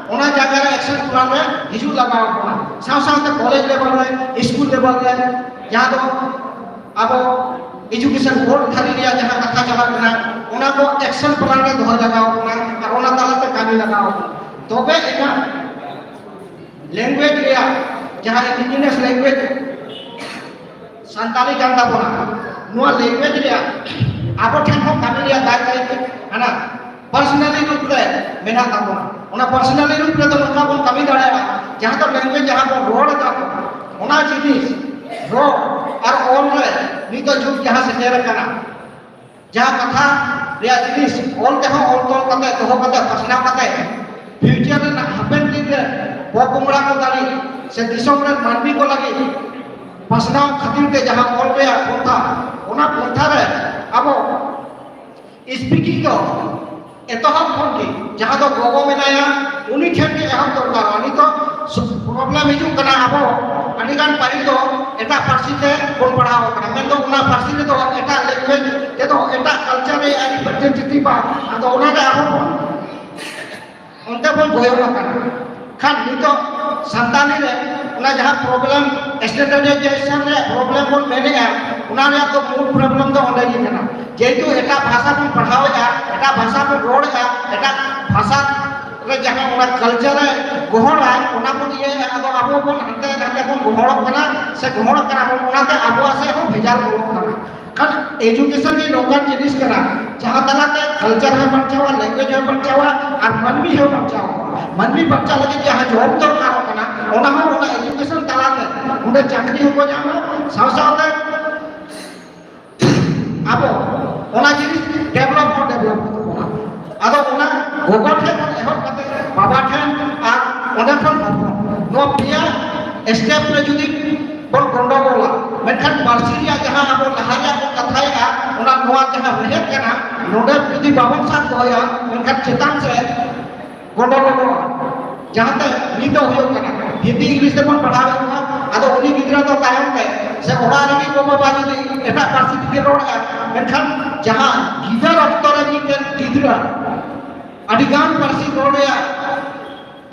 ᱚᱱᱟ ᱡᱟᱭᱜᱟ ᱨᱮ action plan ᱨᱮ ᱦᱤᱡᱩᱜ ᱞᱟᱜᱟᱣ ᱵᱚᱱᱟ᱾ ᱥᱟᱶ ᱥᱟᱶᱛᱮ college level ᱨᱮ, school level ᱨᱮ, ᱡᱟᱦᱟᱸ ᱫᱚ ᱟᱵᱚ education board ᱫᱷᱟᱹᱵᱤᱡ ᱨᱮᱭᱟᱜ ᱡᱟᱦᱟᱸ ᱠᱟᱛᱷᱟ ᱪᱟᱞᱟᱜ ᱠᱟᱱᱟ, ᱚᱱᱟ ᱠᱚ action plan ᱨᱮ ᱫᱚᱦᱚ ᱞᱟᱜᱟᱣ ᱵᱚᱱᱟ ᱟᱨ ᱚᱱᱟ ᱛᱟᱞᱟᱛᱮ ᱠᱟᱹᱢᱤ ᱞᱟᱜᱟᱣ ᱵᱚᱱᱟ᱾ ᱛᱚᱵᱮ ᱮᱱᱟᱜ language ᱨᱮᱭᱟᱜ ᱡᱟᱦᱟᱸ indigenous language ᱥᱟᱱᱛᱟᱲᱤ ᱠᱟᱱ ᱛᱟᱵᱚᱱᱟ, ᱱᱚᱣᱟ language ᱨᱮᱭᱟᱜ ᱟᱵᱚ ᱴᱷᱮᱱ ᱦᱚᱸ ᱠᱟᱹᱢᱤ ᱨᱮᱭᱟᱜ ᱫᱟᱭ ᱫᱟᱭᱤᱛᱛᱚ ᱦᱟᱱᱟ personally ᱨᱩᱯ ᱨᱮ ᱢᱮᱱᱟᱜ ᱛᱟᱵᱚᱱᱟ᱾ ᱚᱱᱟ personally ᱨᱩᱯ ᱨᱮᱫᱚ ᱱᱚᱝᱠᱟ ᱵᱚᱱ ᱠᱟᱹᱢᱤ ᱫᱟᱲᱮᱭᱟᱜᱼᱟ, ᱡᱟᱦᱟᱸ ᱫᱚ language ᱡᱟᱦᱟᱸ ᱵᱚᱱ ᱨᱚᱲ ᱮᱫᱟ, ᱚᱱᱟ ᱡᱤᱱᱤᱥ ᱨᱚᱲ ᱟᱨ ᱚᱞ ᱨᱮ ᱱᱤᱛᱚᱜ ᱡᱩᱜᱽ ᱡᱟᱦᱟᱸ ᱥᱮᱴᱮᱨ ᱟᱠᱟᱱᱟ, ᱡᱟᱦᱟᱸ ᱠᱟᱛᱷᱟ ᱨᱮᱭᱟᱜ ᱡᱤᱱᱤᱥ ᱚᱞ ᱛᱮᱦᱚᱸ ᱚᱞ ᱛᱚᱞ ᱠᱟᱛᱮ, ᱫᱚᱦᱚ ᱠᱟᱛᱮ, ᱯᱟᱥᱱᱟᱣ ᱠᱟᱛᱮ, future ᱨᱮᱱᱟᱜ ᱦᱟᱯᱮᱱ ᱫᱤᱱ ᱨᱮ ᱯᱚᱯᱚᱝᱲᱟ ᱠᱚ ᱞᱟᱹᱜᱤᱫ ᱥᱮ ᱫᱤᱥᱚᱢ ᱨᱮᱱ ᱢᱟᱹᱱᱢᱤ ᱠᱚ ᱞᱟᱹᱜᱤᱫ ᱯᱟᱥᱱᱟᱣ ᱠᱷᱟᱹᱛᱤᱨ ᱛᱮ ᱡᱟᱦᱟᱸ ᱚᱞ ᱨᱮᱭᱟᱜ ᱯᱚᱱᱛᱷᱟ, ᱚᱱᱟ ᱯᱚᱱᱛᱷᱟ ᱨᱮ ᱟᱵᱚ speaking ᱫᱚ ᱮᱛᱚᱦᱚᱵ ᱠᱷᱚᱱ ᱜᱮ, ᱡᱟᱦᱟᱸ ᱫᱚ ᱜᱚᱜᱚ ᱢᱮᱱᱟᱭᱟ, ᱩᱱᱤ ᱴᱷᱮᱱ ᱜᱮ ᱮᱦᱚᱵ ᱫᱚᱨᱠᱟᱨ᱾ ᱱᱤᱛᱚᱜ problem ᱦᱤᱡᱩᱜ ᱠᱟᱱᱟ, ᱟᱵᱚ ᱟᱹᱰᱤᱜᱟᱱ ᱯᱟᱹᱦᱤᱞ ᱫᱚ ᱮᱴᱟᱜ ᱯᱟᱹᱨᱥᱤ ᱛᱮ ᱵᱚᱱ ᱯᱟᱲᱦᱟᱣ ᱟᱠᱟᱱᱟ, ᱢᱮᱱᱫᱚ ᱚᱱᱟ ᱯᱟᱹᱨᱥᱤ ᱨᱮᱫᱚ ᱮᱴᱟᱜ language ᱛᱮᱫᱚ ᱮᱴᱟᱜ culture ᱨᱮ identity ᱵᱟᱝ, ᱟᱫᱚ ᱚᱱᱟᱨᱮ ᱟᱵᱚ ᱵᱚᱱ ᱚᱱᱛᱮ ᱵᱚᱱ ᱜᱚᱭᱚᱱ ᱟᱠᱟᱱᱟ᱾ ᱠᱷᱟᱱ ᱱᱤᱛᱚᱜ ᱥᱟᱱᱛᱟᱲᱤ ᱨᱮ ᱚᱱᱟ ᱡᱟᱦᱟᱸ problem, standardization ᱨᱮᱭᱟᱜ problem ᱵᱚᱱ ᱢᱮᱱᱮᱜᱼᱟ, ᱚᱱᱟ ᱨᱮᱭᱟᱜ ᱫᱚ ᱢᱩᱞ problem ᱫᱚ ᱚᱸᱰᱮ ᱜᱮ ᱠᱟᱱᱟ᱾ ᱡᱮᱦᱮᱛᱩ ᱮᱴᱟᱜ ᱵᱷᱟᱥᱟ ᱵᱚᱱ ᱯᱟᱲᱦᱟᱣᱮᱫᱼᱟ, ᱮᱴᱟᱜ ᱵᱷᱟᱥᱟ ᱵᱚᱱ ᱨᱚᱲᱮᱫᱼᱟ, ᱮᱴᱟᱜ ᱵᱷᱟᱥᱟ ᱨᱮ ᱡᱟᱦᱟᱸ ᱚᱱᱟ culture ᱮ ᱜᱚᱦᱚᱲᱟᱭ, ᱚᱱᱟ ᱵᱚᱱ ᱤᱭᱟᱹᱭᱮᱫᱼᱟ, ᱟᱫᱚ ᱟᱵᱚ ᱵᱚᱱ ᱦᱟᱱᱛᱮ ᱱᱟᱛᱮ ᱵᱚᱱ ᱜᱚᱦᱚᱲᱚᱜ ᱠᱟᱱᱟ ᱥᱮ ᱜᱚᱦᱚᱲᱚᱜ ᱠᱟᱱᱟ ᱵᱚᱱ, ᱚᱱᱟᱛᱮ ᱟᱵᱚᱣᱟᱜ ᱥᱮᱫ ᱦᱚᱸ ᱵᱷᱮᱡᱟᱞ ᱵᱚᱞᱚᱜ ᱠᱟᱱᱟ᱾ ᱠᱷᱟᱱ education ᱜᱮ ᱱᱚᱝᱠᱟᱱ ᱡᱤᱱᱤᱥ ᱠᱟᱱᱟ, ᱡᱟᱦᱟᱸ ᱛᱟᱞᱟᱛᱮ culture ᱦᱚᱸ ᱵᱟᱧᱪᱟᱣᱟ, language ᱦᱚᱸ ᱵᱟᱧᱪᱟᱣᱟ, ᱟᱨ ᱢᱟᱹᱱᱢᱤ ᱦᱚᱸ ᱵᱟᱧᱪᱟᱣᱟ᱾ ᱢᱟᱹᱱᱢᱤ ᱵᱟᱧᱪᱟᱣ ᱞᱟᱹᱜᱤᱫ ᱡᱟᱦᱟᱸ job ᱫᱚᱨᱠᱟᱨᱚᱜ ᱠᱟᱱᱟ, ᱚᱱᱟ ᱦᱚᱸ ᱚᱱᱟ education ᱛᱟᱞᱟᱛᱮ ᱚᱸᱰᱮ ᱪᱟᱹᱠᱨᱤ ᱦᱚᱸᱠᱚ ᱧᱟᱢᱟ, ᱥᱟᱶ ᱥᱟᱶᱛᱮ ᱟᱵᱚ ᱚᱱᱟ ᱡᱤᱱᱤᱥ develop ᱦᱚᱸ develop ᱛᱟᱵᱚᱱᱟ᱾ ᱟᱫᱚ ᱚᱱᱟ ᱜᱚᱜᱚ ᱴᱷᱮᱱ ᱠᱷᱚᱱ ᱮᱦᱚᱵ ᱠᱟᱛᱮ ᱵᱟᱵᱟ ᱴᱷᱮᱱ ᱟᱨ ᱚᱸᱰᱮ ᱠᱷᱚᱱ ᱦᱚᱯᱚᱱ, ᱱᱚᱣᱟ ᱯᱮᱭᱟ step ᱨᱮ ᱡᱩᱫᱤ ᱵᱚᱱ ᱜᱚᱱᱰᱚᱜᱳᱞᱟ, ᱢᱮᱱᱠᱷᱟᱱ ᱯᱟᱹᱨᱥᱤ ᱨᱮᱭᱟᱜ ᱡᱟᱦᱟᱸ ᱟᱵᱚ ᱞᱟᱦᱟ ᱨᱮᱭᱟᱜ ᱵᱚᱱ ᱠᱟᱛᱷᱟᱭᱮᱫᱼᱟ, ᱚᱱᱟ ᱱᱚᱣᱟ ᱡᱟᱦᱟᱸ ᱨᱮᱦᱮᱫ ᱠᱟᱱᱟ, ᱱᱚᱰᱮ ᱡᱩᱫᱤ ᱵᱟᱵᱚᱱ ᱥᱟᱵ ᱫᱚᱦᱚᱭᱟ, ᱢᱮᱱᱠᱷᱟᱱ ᱪᱮᱛᱟᱱ ᱥᱮᱫ ᱜᱚᱱᱰᱚᱜᱳᱞᱚᱜᱼᱟ᱾ ᱡᱟᱦᱟᱸᱛᱮ ᱱᱤᱛᱚᱜ ᱦᱩᱭᱩᱜ ᱠᱟᱱᱟ, ᱦᱤᱱᱫᱤ ᱤᱝᱞᱤᱥ ᱛᱮᱵᱚᱱ ᱯᱟᱲᱦᱟᱣᱮᱫ ᱠᱚᱣᱟ, ᱟᱫᱚ ᱩᱱᱤ ᱜᱤᱫᱽᱨᱟᱹ ᱫᱚ ᱛᱟᱭᱚᱢ ᱛᱮ ᱥᱮ ᱚᱲᱟᱜ ᱨᱮᱜᱮ ᱜᱚ ᱵᱟᱵᱟ ᱡᱩᱫᱤ ᱮᱴᱟᱜ ᱯᱟᱹᱨᱥᱤ ᱛᱮᱜᱮ ᱨᱚᱲᱮᱫᱼᱟ, ᱢᱮᱱᱠᱷᱟᱱ ᱡᱟᱦᱟᱸ ᱜᱤᱫᱟᱹᱨ ᱚᱠᱛᱚ ᱨᱮ ᱢᱤᱫᱴᱮᱱ ᱜᱤᱫᱽᱨᱟᱹ ᱟᱹᱰᱤᱜᱟᱱ ᱯᱟᱹᱨᱥᱤ ᱨᱚᱲ ᱨᱮᱭᱟᱜ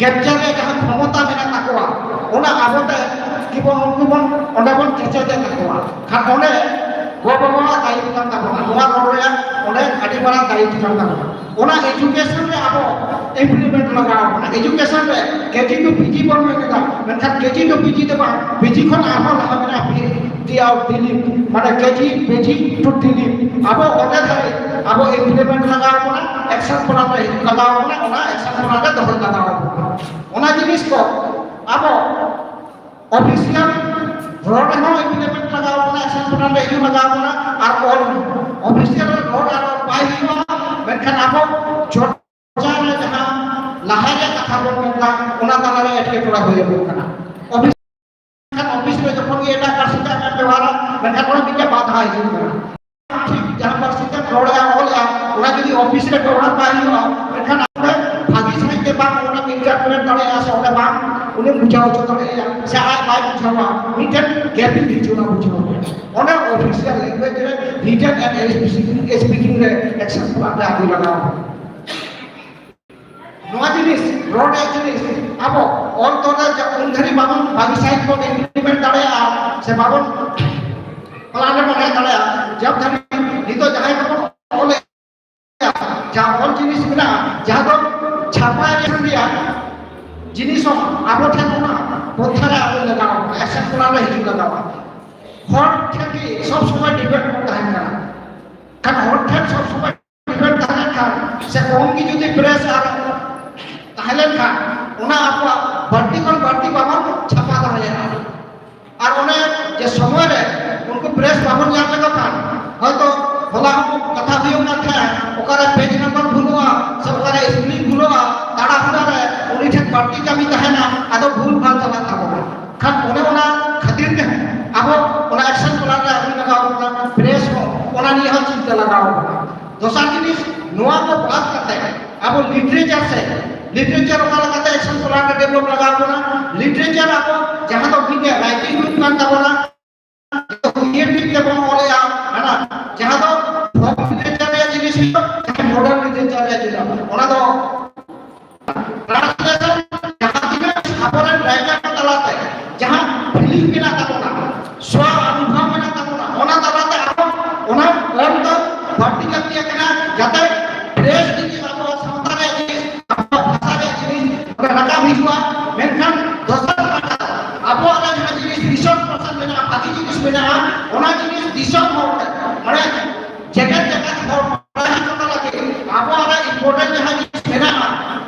capture ᱨᱮ ᱡᱟᱦᱟᱸ ᱠᱷᱚᱢᱚᱛᱟ ᱢᱮᱱᱟᱜ ᱛᱟᱠᱚᱣᱟ, ᱚᱱᱟ ᱟᱵᱚ ᱛᱮ ᱠᱤᱵᱚᱱ ᱩᱱᱠᱩ ᱵᱚᱱ ᱚᱸᱰᱮ ᱵᱚᱱ ᱪᱮᱪᱮᱫᱮᱫ ᱛᱟᱠᱚᱣᱟ᱾ ᱠᱷᱟᱱ ᱚᱸᱰᱮ ᱜᱚ ᱵᱟᱵᱟᱣᱟᱜ ᱫᱟᱭᱤᱛᱛᱚ ᱠᱟᱱ ᱛᱟᱵᱚᱱᱟ, ᱱᱚᱣᱟ ᱨᱚᱲ ᱨᱮᱭᱟᱜ ᱚᱸᱰᱮ ᱟᱹᱰᱤ ᱢᱟᱨᱟᱝ ᱫᱟᱭᱤᱛᱛᱚ ᱠᱟᱱ ᱛᱟᱵᱚᱱᱟ᱾ ᱚᱱᱟ education ᱨᱮ ᱟᱵᱚ implement ᱞᱟᱜᱟᱣ ᱵᱚᱱᱟ᱾ Education ᱨᱮ K G to P G ᱵᱚᱱ ᱢᱮᱱ ᱮᱫᱟ, ᱢᱮᱱᱠᱷᱟᱱ K G to P G ᱫᱚ ᱵᱟᱝ, P G ᱠᱷᱚᱱ ᱟᱨᱦᱚᱸ ᱞᱟᱦᱟ ᱢᱮᱱᱟᱜᱼᱟ, P T out delete, ᱢᱟᱱᱮ K G, P G to delete ᱟᱵᱚ ᱚᱸᱰᱮ ᱫᱷᱟᱹᱨᱤᱡ ᱟᱵᱚ implement ᱞᱟᱜᱟᱣ ᱵᱚᱱᱟ, action plan ᱨᱮ ᱦᱤᱡᱩᱜ ᱞᱟᱜᱟᱣ ᱵᱚᱱᱟ, ᱚᱱᱟ action plan ᱨᱮ ᱫᱚᱦᱚ ᱞᱟᱜᱟᱣ ᱵᱚᱱᱟ᱾ ᱚᱱᱟ ᱡᱤᱱᱤᱥ ᱠᱚ ᱟᱵᱚ official ᱨᱚᱲ ᱨᱮᱦᱚᱸ implement ᱞᱟᱜᱟᱣ ᱵᱚᱱᱟ, action plan ᱨᱮ ᱦᱤᱡᱩᱜ ᱞᱟᱜᱟᱣ ᱵᱚᱱᱟ, ᱟᱨ ᱚᱞ official ᱨᱚᱲ ᱟᱨ ᱚᱞ ᱵᱟᱭ ᱦᱩᱭᱩᱜᱼᱟ, ᱢᱮᱱᱠᱷᱟᱱ ᱟᱵᱚ ᱪᱚᱨᱪᱟ ᱨᱮ ᱡᱟᱦᱟᱸ ᱞᱟᱦᱟ ᱨᱮᱭᱟᱜ ᱠᱟᱛᱷᱟ ᱵᱚᱱ ᱢᱮᱱᱫᱟ, ᱚᱱᱟ ᱛᱟᱞᱟᱨᱮ ᱮᱴᱠᱮᱴᱚᱬᱮ ᱦᱩᱭᱩᱜ ᱠᱟᱱᱟ᱾ ᱚᱯᱷᱤᱥ, ᱢᱮᱱᱠᱷᱟᱱ ᱚᱯᱷᱤᱥ ᱨᱮ ᱡᱚᱠᱷᱚᱱ ᱜᱮ ᱮᱴᱟᱜ ᱯᱟᱹᱨᱥᱤ ᱛᱮ ᱟᱢᱮᱢ ᱵᱮᱵᱚᱦᱟᱨᱟ, ᱢᱮᱱᱠᱷᱟᱱ ᱚᱱᱟ ᱢᱤᱫᱴᱮᱱ ᱵᱟᱫᱷᱟ ᱦᱤᱡᱩᱜ ᱠᱟᱱᱟ᱾ ᱴᱷᱤᱠ ᱡᱟᱦᱟᱸ ᱯᱟᱹᱨᱥᱤ ᱛᱮᱢ ᱨᱚᱲᱮᱜᱼᱟ, ᱚᱞᱮᱜᱼᱟ, ᱚᱱᱟ ᱡᱩᱫᱤ ᱚᱯᱷᱤᱥ ᱨᱮ ᱵᱮᱵᱚᱦᱟᱨ ᱵᱟᱭ ᱦᱩᱭᱩᱜᱼᱟ, ᱢᱮᱱᱠᱷᱟᱱ ᱚᱸᱰᱮ ᱵᱷᱟᱹᱜᱤ ᱥᱟᱺᱦᱤᱡ ᱛᱮ ᱵᱟᱢ ᱚᱱᱟ interpret ᱫᱟᱲᱮᱭᱟᱜᱼᱟ, ᱥᱮ ᱚᱸᱰᱮ ᱵᱟᱢ, ᱩᱱᱤᱢ ᱵᱩᱡᱷᱟᱹᱣ ᱦᱚᱪᱚ ᱫᱟᱲᱮᱭᱟᱭᱟ, ᱥᱮ ᱟᱡ ᱵᱟᱭ ᱵᱩᱡᱷᱟᱹᱣᱟ, ᱢᱤᱫᱴᱮᱱ gap ᱦᱤᱡᱩᱜᱼᱟ ᱚᱱᱟ ᱵᱩᱡᱷᱟᱹᱣ ᱨᱮ᱾ ᱚᱸᱰᱮ official language ᱨᱮ written and speaking, speaking ᱨᱮ action plan ᱨᱮ ᱟᱹᱜᱩ ᱞᱟᱜᱟᱣ᱾ ᱱᱚᱣᱟ ᱡᱤᱱᱤᱥ, ᱨᱚᱲ ᱨᱮᱭᱟᱜ ᱡᱤᱱᱤᱥ, ᱟᱵᱚ ᱚᱞ ᱛᱚᱞ ᱨᱮ ᱡᱟ-, ᱩᱱ ᱫᱷᱟᱹᱨᱤᱡ ᱵᱟᱵᱚᱱ ᱵᱷᱟᱹᱜᱤ ᱥᱟᱺᱦᱤᱡ ᱵᱚᱱ implement ᱫᱟᱲᱮᱭᱟᱜᱼᱟ, ᱥᱮ ᱵᱟᱵᱚᱱ plan ᱨᱮᱵᱚᱱ ᱦᱮᱡ ᱫᱟᱲᱮᱭᱟᱜᱼᱟ, ᱡᱟᱵ ᱫᱷᱟᱹᱵᱤᱡ ᱱᱤᱛᱚᱜ ᱡᱟᱦᱟᱸᱭ ᱠᱚᱵᱚᱱ ᱚᱞᱮᱫᱼᱟ, ᱡᱟᱦᱟᱸ ᱚᱞ ᱡᱤᱱᱤᱥ ᱢᱮᱱᱟᱜᱼᱟ, ᱡᱟᱦᱟᱸ ᱫᱚ ᱪᱷᱟᱯᱟ ᱨᱮᱭᱟᱜ ᱡᱤᱱᱤᱥ ᱦᱚᱸ ᱟᱵᱚ ᱴᱷᱮᱱ ᱚᱱᱟ ᱯᱚᱛᱷᱟ ᱨᱮ ᱟᱹᱜᱩ ᱞᱟᱜᱟᱣ, action plan ᱨᱮ ᱦᱤᱡᱩᱜ ᱞᱟᱜᱟᱣᱟ᱾ ᱦᱚᱲ ᱴᱷᱮᱱ ᱜᱮ ᱥᱚᱵ ᱥᱚᱢᱚᱭ depend ᱵᱚᱱ ᱛᱟᱦᱮᱱ ᱠᱟᱱᱟ᱾ ᱠᱷᱟᱱ ᱦᱚᱲ ᱴᱷᱮᱱ ᱥᱚᱵ ᱥᱚᱢᱚᱭ depend ᱛᱟᱦᱮᱸ ᱞᱮᱱᱠᱷᱟᱱ, ᱥᱮ ᱠᱚᱢ ᱜᱮ ᱡᱩᱫᱤ press ᱟᱨ ᱛᱟᱦᱮᱸ ᱞᱮᱱᱠᱷᱟᱱ, ᱚᱱᱟ ᱟᱵᱚᱣᱟᱜ ᱵᱟᱹᱲᱛᱤ ᱠᱷᱚᱱ ᱵᱟᱹᱲᱛᱤ ᱵᱟᱵᱚᱱ ᱪᱷᱟᱯᱟ ᱫᱟᱲᱮᱭᱟᱜᱼᱟ᱾ ᱟᱨ ᱚᱱᱮ ᱡᱮ ᱥᱚᱢᱚᱭ ᱨᱮ ᱩᱱᱠᱩ press ᱵᱟᱵᱚᱱ ᱧᱟᱢ ᱞᱮᱠᱚ ᱠᱷᱟᱱ, ᱦᱚᱭᱛᱚ ᱦᱚᱞᱟ ᱦᱚᱸ ᱠᱟᱛᱷᱟ ᱦᱩᱭᱩᱜ ᱠᱟᱱ ᱛᱟᱦᱮᱸᱫ, ᱚᱠᱟᱨᱮ page number ᱵᱷᱩᱞᱩᱜᱼᱟ, ᱥᱮ ᱚᱠᱟᱨᱮ spelling ᱵᱷᱩᱞᱩᱜᱼᱟ, ᱛᱟᱲᱟᱦᱩᱲᱟ ᱨᱮ ᱩᱱᱤ ᱴᱷᱮᱱ ᱵᱟᱹᱲᱛᱤ ᱠᱟᱹᱢᱤ ᱛᱟᱦᱮᱱᱟ, ᱟᱫᱚ ᱵᱷᱩᱞ ᱵᱷᱟᱞ ᱪᱟᱞᱟᱜ ᱛᱟᱵᱚᱱᱟ᱾ ᱠᱷᱟᱱ ᱚᱱᱮ ᱚᱱᱟ ᱠᱷᱟᱹᱛᱤᱨ ᱛᱮᱦᱚᱸ ᱟᱵᱚ ᱚᱱᱟ action plan ᱨᱮ ᱟᱹᱜᱩ ᱞᱟᱜᱟᱣ ᱵᱚᱱᱟ, press ᱦᱚᱸ ᱚᱱᱟ ᱱᱤᱭᱮ ᱦᱚᱸ ᱪᱤᱱᱛᱟᱹ ᱞᱟᱜᱟᱣ ᱵᱚᱱᱟ᱾ ᱫᱚᱥᱟᱨ ᱡᱤᱱᱤᱥ, ᱱᱚᱣᱟ ᱠᱚ ᱵᱟᱫ ᱠᱟᱛᱮ ᱟᱵᱚ literature ᱥᱮ, literature ᱚᱠᱟ ᱞᱮᱠᱟᱛᱮ action plan ᱨᱮ develop ᱞᱟᱜᱟᱣ ᱵᱚᱱᱟ᱾ Literature ᱟᱵᱚ ᱡᱟᱦᱟᱸ ᱫᱚ ᱢᱤᱫᱴᱮᱱ writing book ᱠᱟᱱ ᱛᱟᱵᱚᱱᱟ, creative ᱛᱮᱵᱚᱱ ᱚᱞᱮᱜᱼᱟ, ᱦᱮᱸ, ᱡᱟᱦᱟᱸ ᱫᱚ folk literature ᱨᱮᱭᱟᱜ ᱡᱤᱱᱤᱥ ᱦᱩᱭᱩᱜ, ᱡᱟᱦᱟᱸ modern literature ᱨᱮᱭᱟᱜ ᱡᱤᱱᱤᱥ, ᱚᱱᱟ ᱫᱚ translation, ᱡᱟᱦᱟᱸ ᱛᱤᱱᱟᱹᱜ ᱟᱵᱚᱨᱮᱱ writer ᱠᱚ ᱛᱟᱞᱟᱛᱮ ᱡᱟᱦᱟᱸ feeling ᱢᱮᱱᱟᱜ ᱛᱟᱵᱚᱱᱟ, ᱥᱣᱟ ᱚᱱᱩᱵᱷᱚᱵ ᱢᱮᱱᱟᱜ ᱛᱟᱵᱚᱱᱟ, ᱚᱱᱟ ᱛᱟᱞᱟᱛᱮ ᱟᱵᱚ ᱚᱱᱟ ᱚᱞ ᱫᱚ ᱵᱟᱹᱲᱛᱤ ᱞᱟᱹᱠᱛᱤ ᱠᱟᱱᱟ, ᱡᱟᱛᱮ fresh ᱡᱤᱱᱤᱥ, ᱟᱵᱚᱣᱟᱜ ᱥᱟᱶᱛᱟ ᱨᱮᱭᱟᱜ ᱡᱤᱱᱤᱥ, ᱟᱵᱚᱣᱟᱜ ᱵᱷᱟᱥᱟ ᱨᱮᱭᱟᱜ ᱡᱤᱱᱤᱥ ᱚᱸᱰᱮ ᱨᱟᱠᱟᱵ ᱦᱤᱡᱩᱜᱼᱟ᱾ ᱢᱮᱱᱠᱷᱟᱱ ᱫᱚᱥᱟᱨ ᱯᱟᱦᱴᱟ ᱫᱚ ᱟᱵᱚᱣᱟᱜ ᱨᱮ ᱡᱟᱦᱟᱸ ᱡᱤᱱᱤᱥ ᱫᱤᱥᱚᱢ ᱯᱟᱥᱱᱟᱣ ᱢᱮᱱᱟᱜᱼᱟ, ᱵᱷᱟᱹᱜᱤ ᱡᱤᱱᱤᱥ ᱢᱮᱱᱟᱜᱼᱟ, ᱚᱱᱟ ᱡᱤᱱᱤᱥ ᱫᱤᱥᱚᱢ ᱦᱚᱲ ᱴᱷᱮᱱ, ᱢᱟᱱᱮ ᱡᱮᱜᱮᱛ ᱡᱟᱠᱟᱛ ᱦᱚᱲ ᱵᱟᱲᱟᱭ ᱦᱚᱪᱚ ᱠᱚ ᱞᱟᱹᱜᱤᱫ, ᱟᱵᱚᱣᱟᱜ ᱨᱮ important ᱡᱟᱦᱟᱸ ᱡᱤᱱᱤᱥ ᱢᱮᱱᱟᱜᱼᱟ,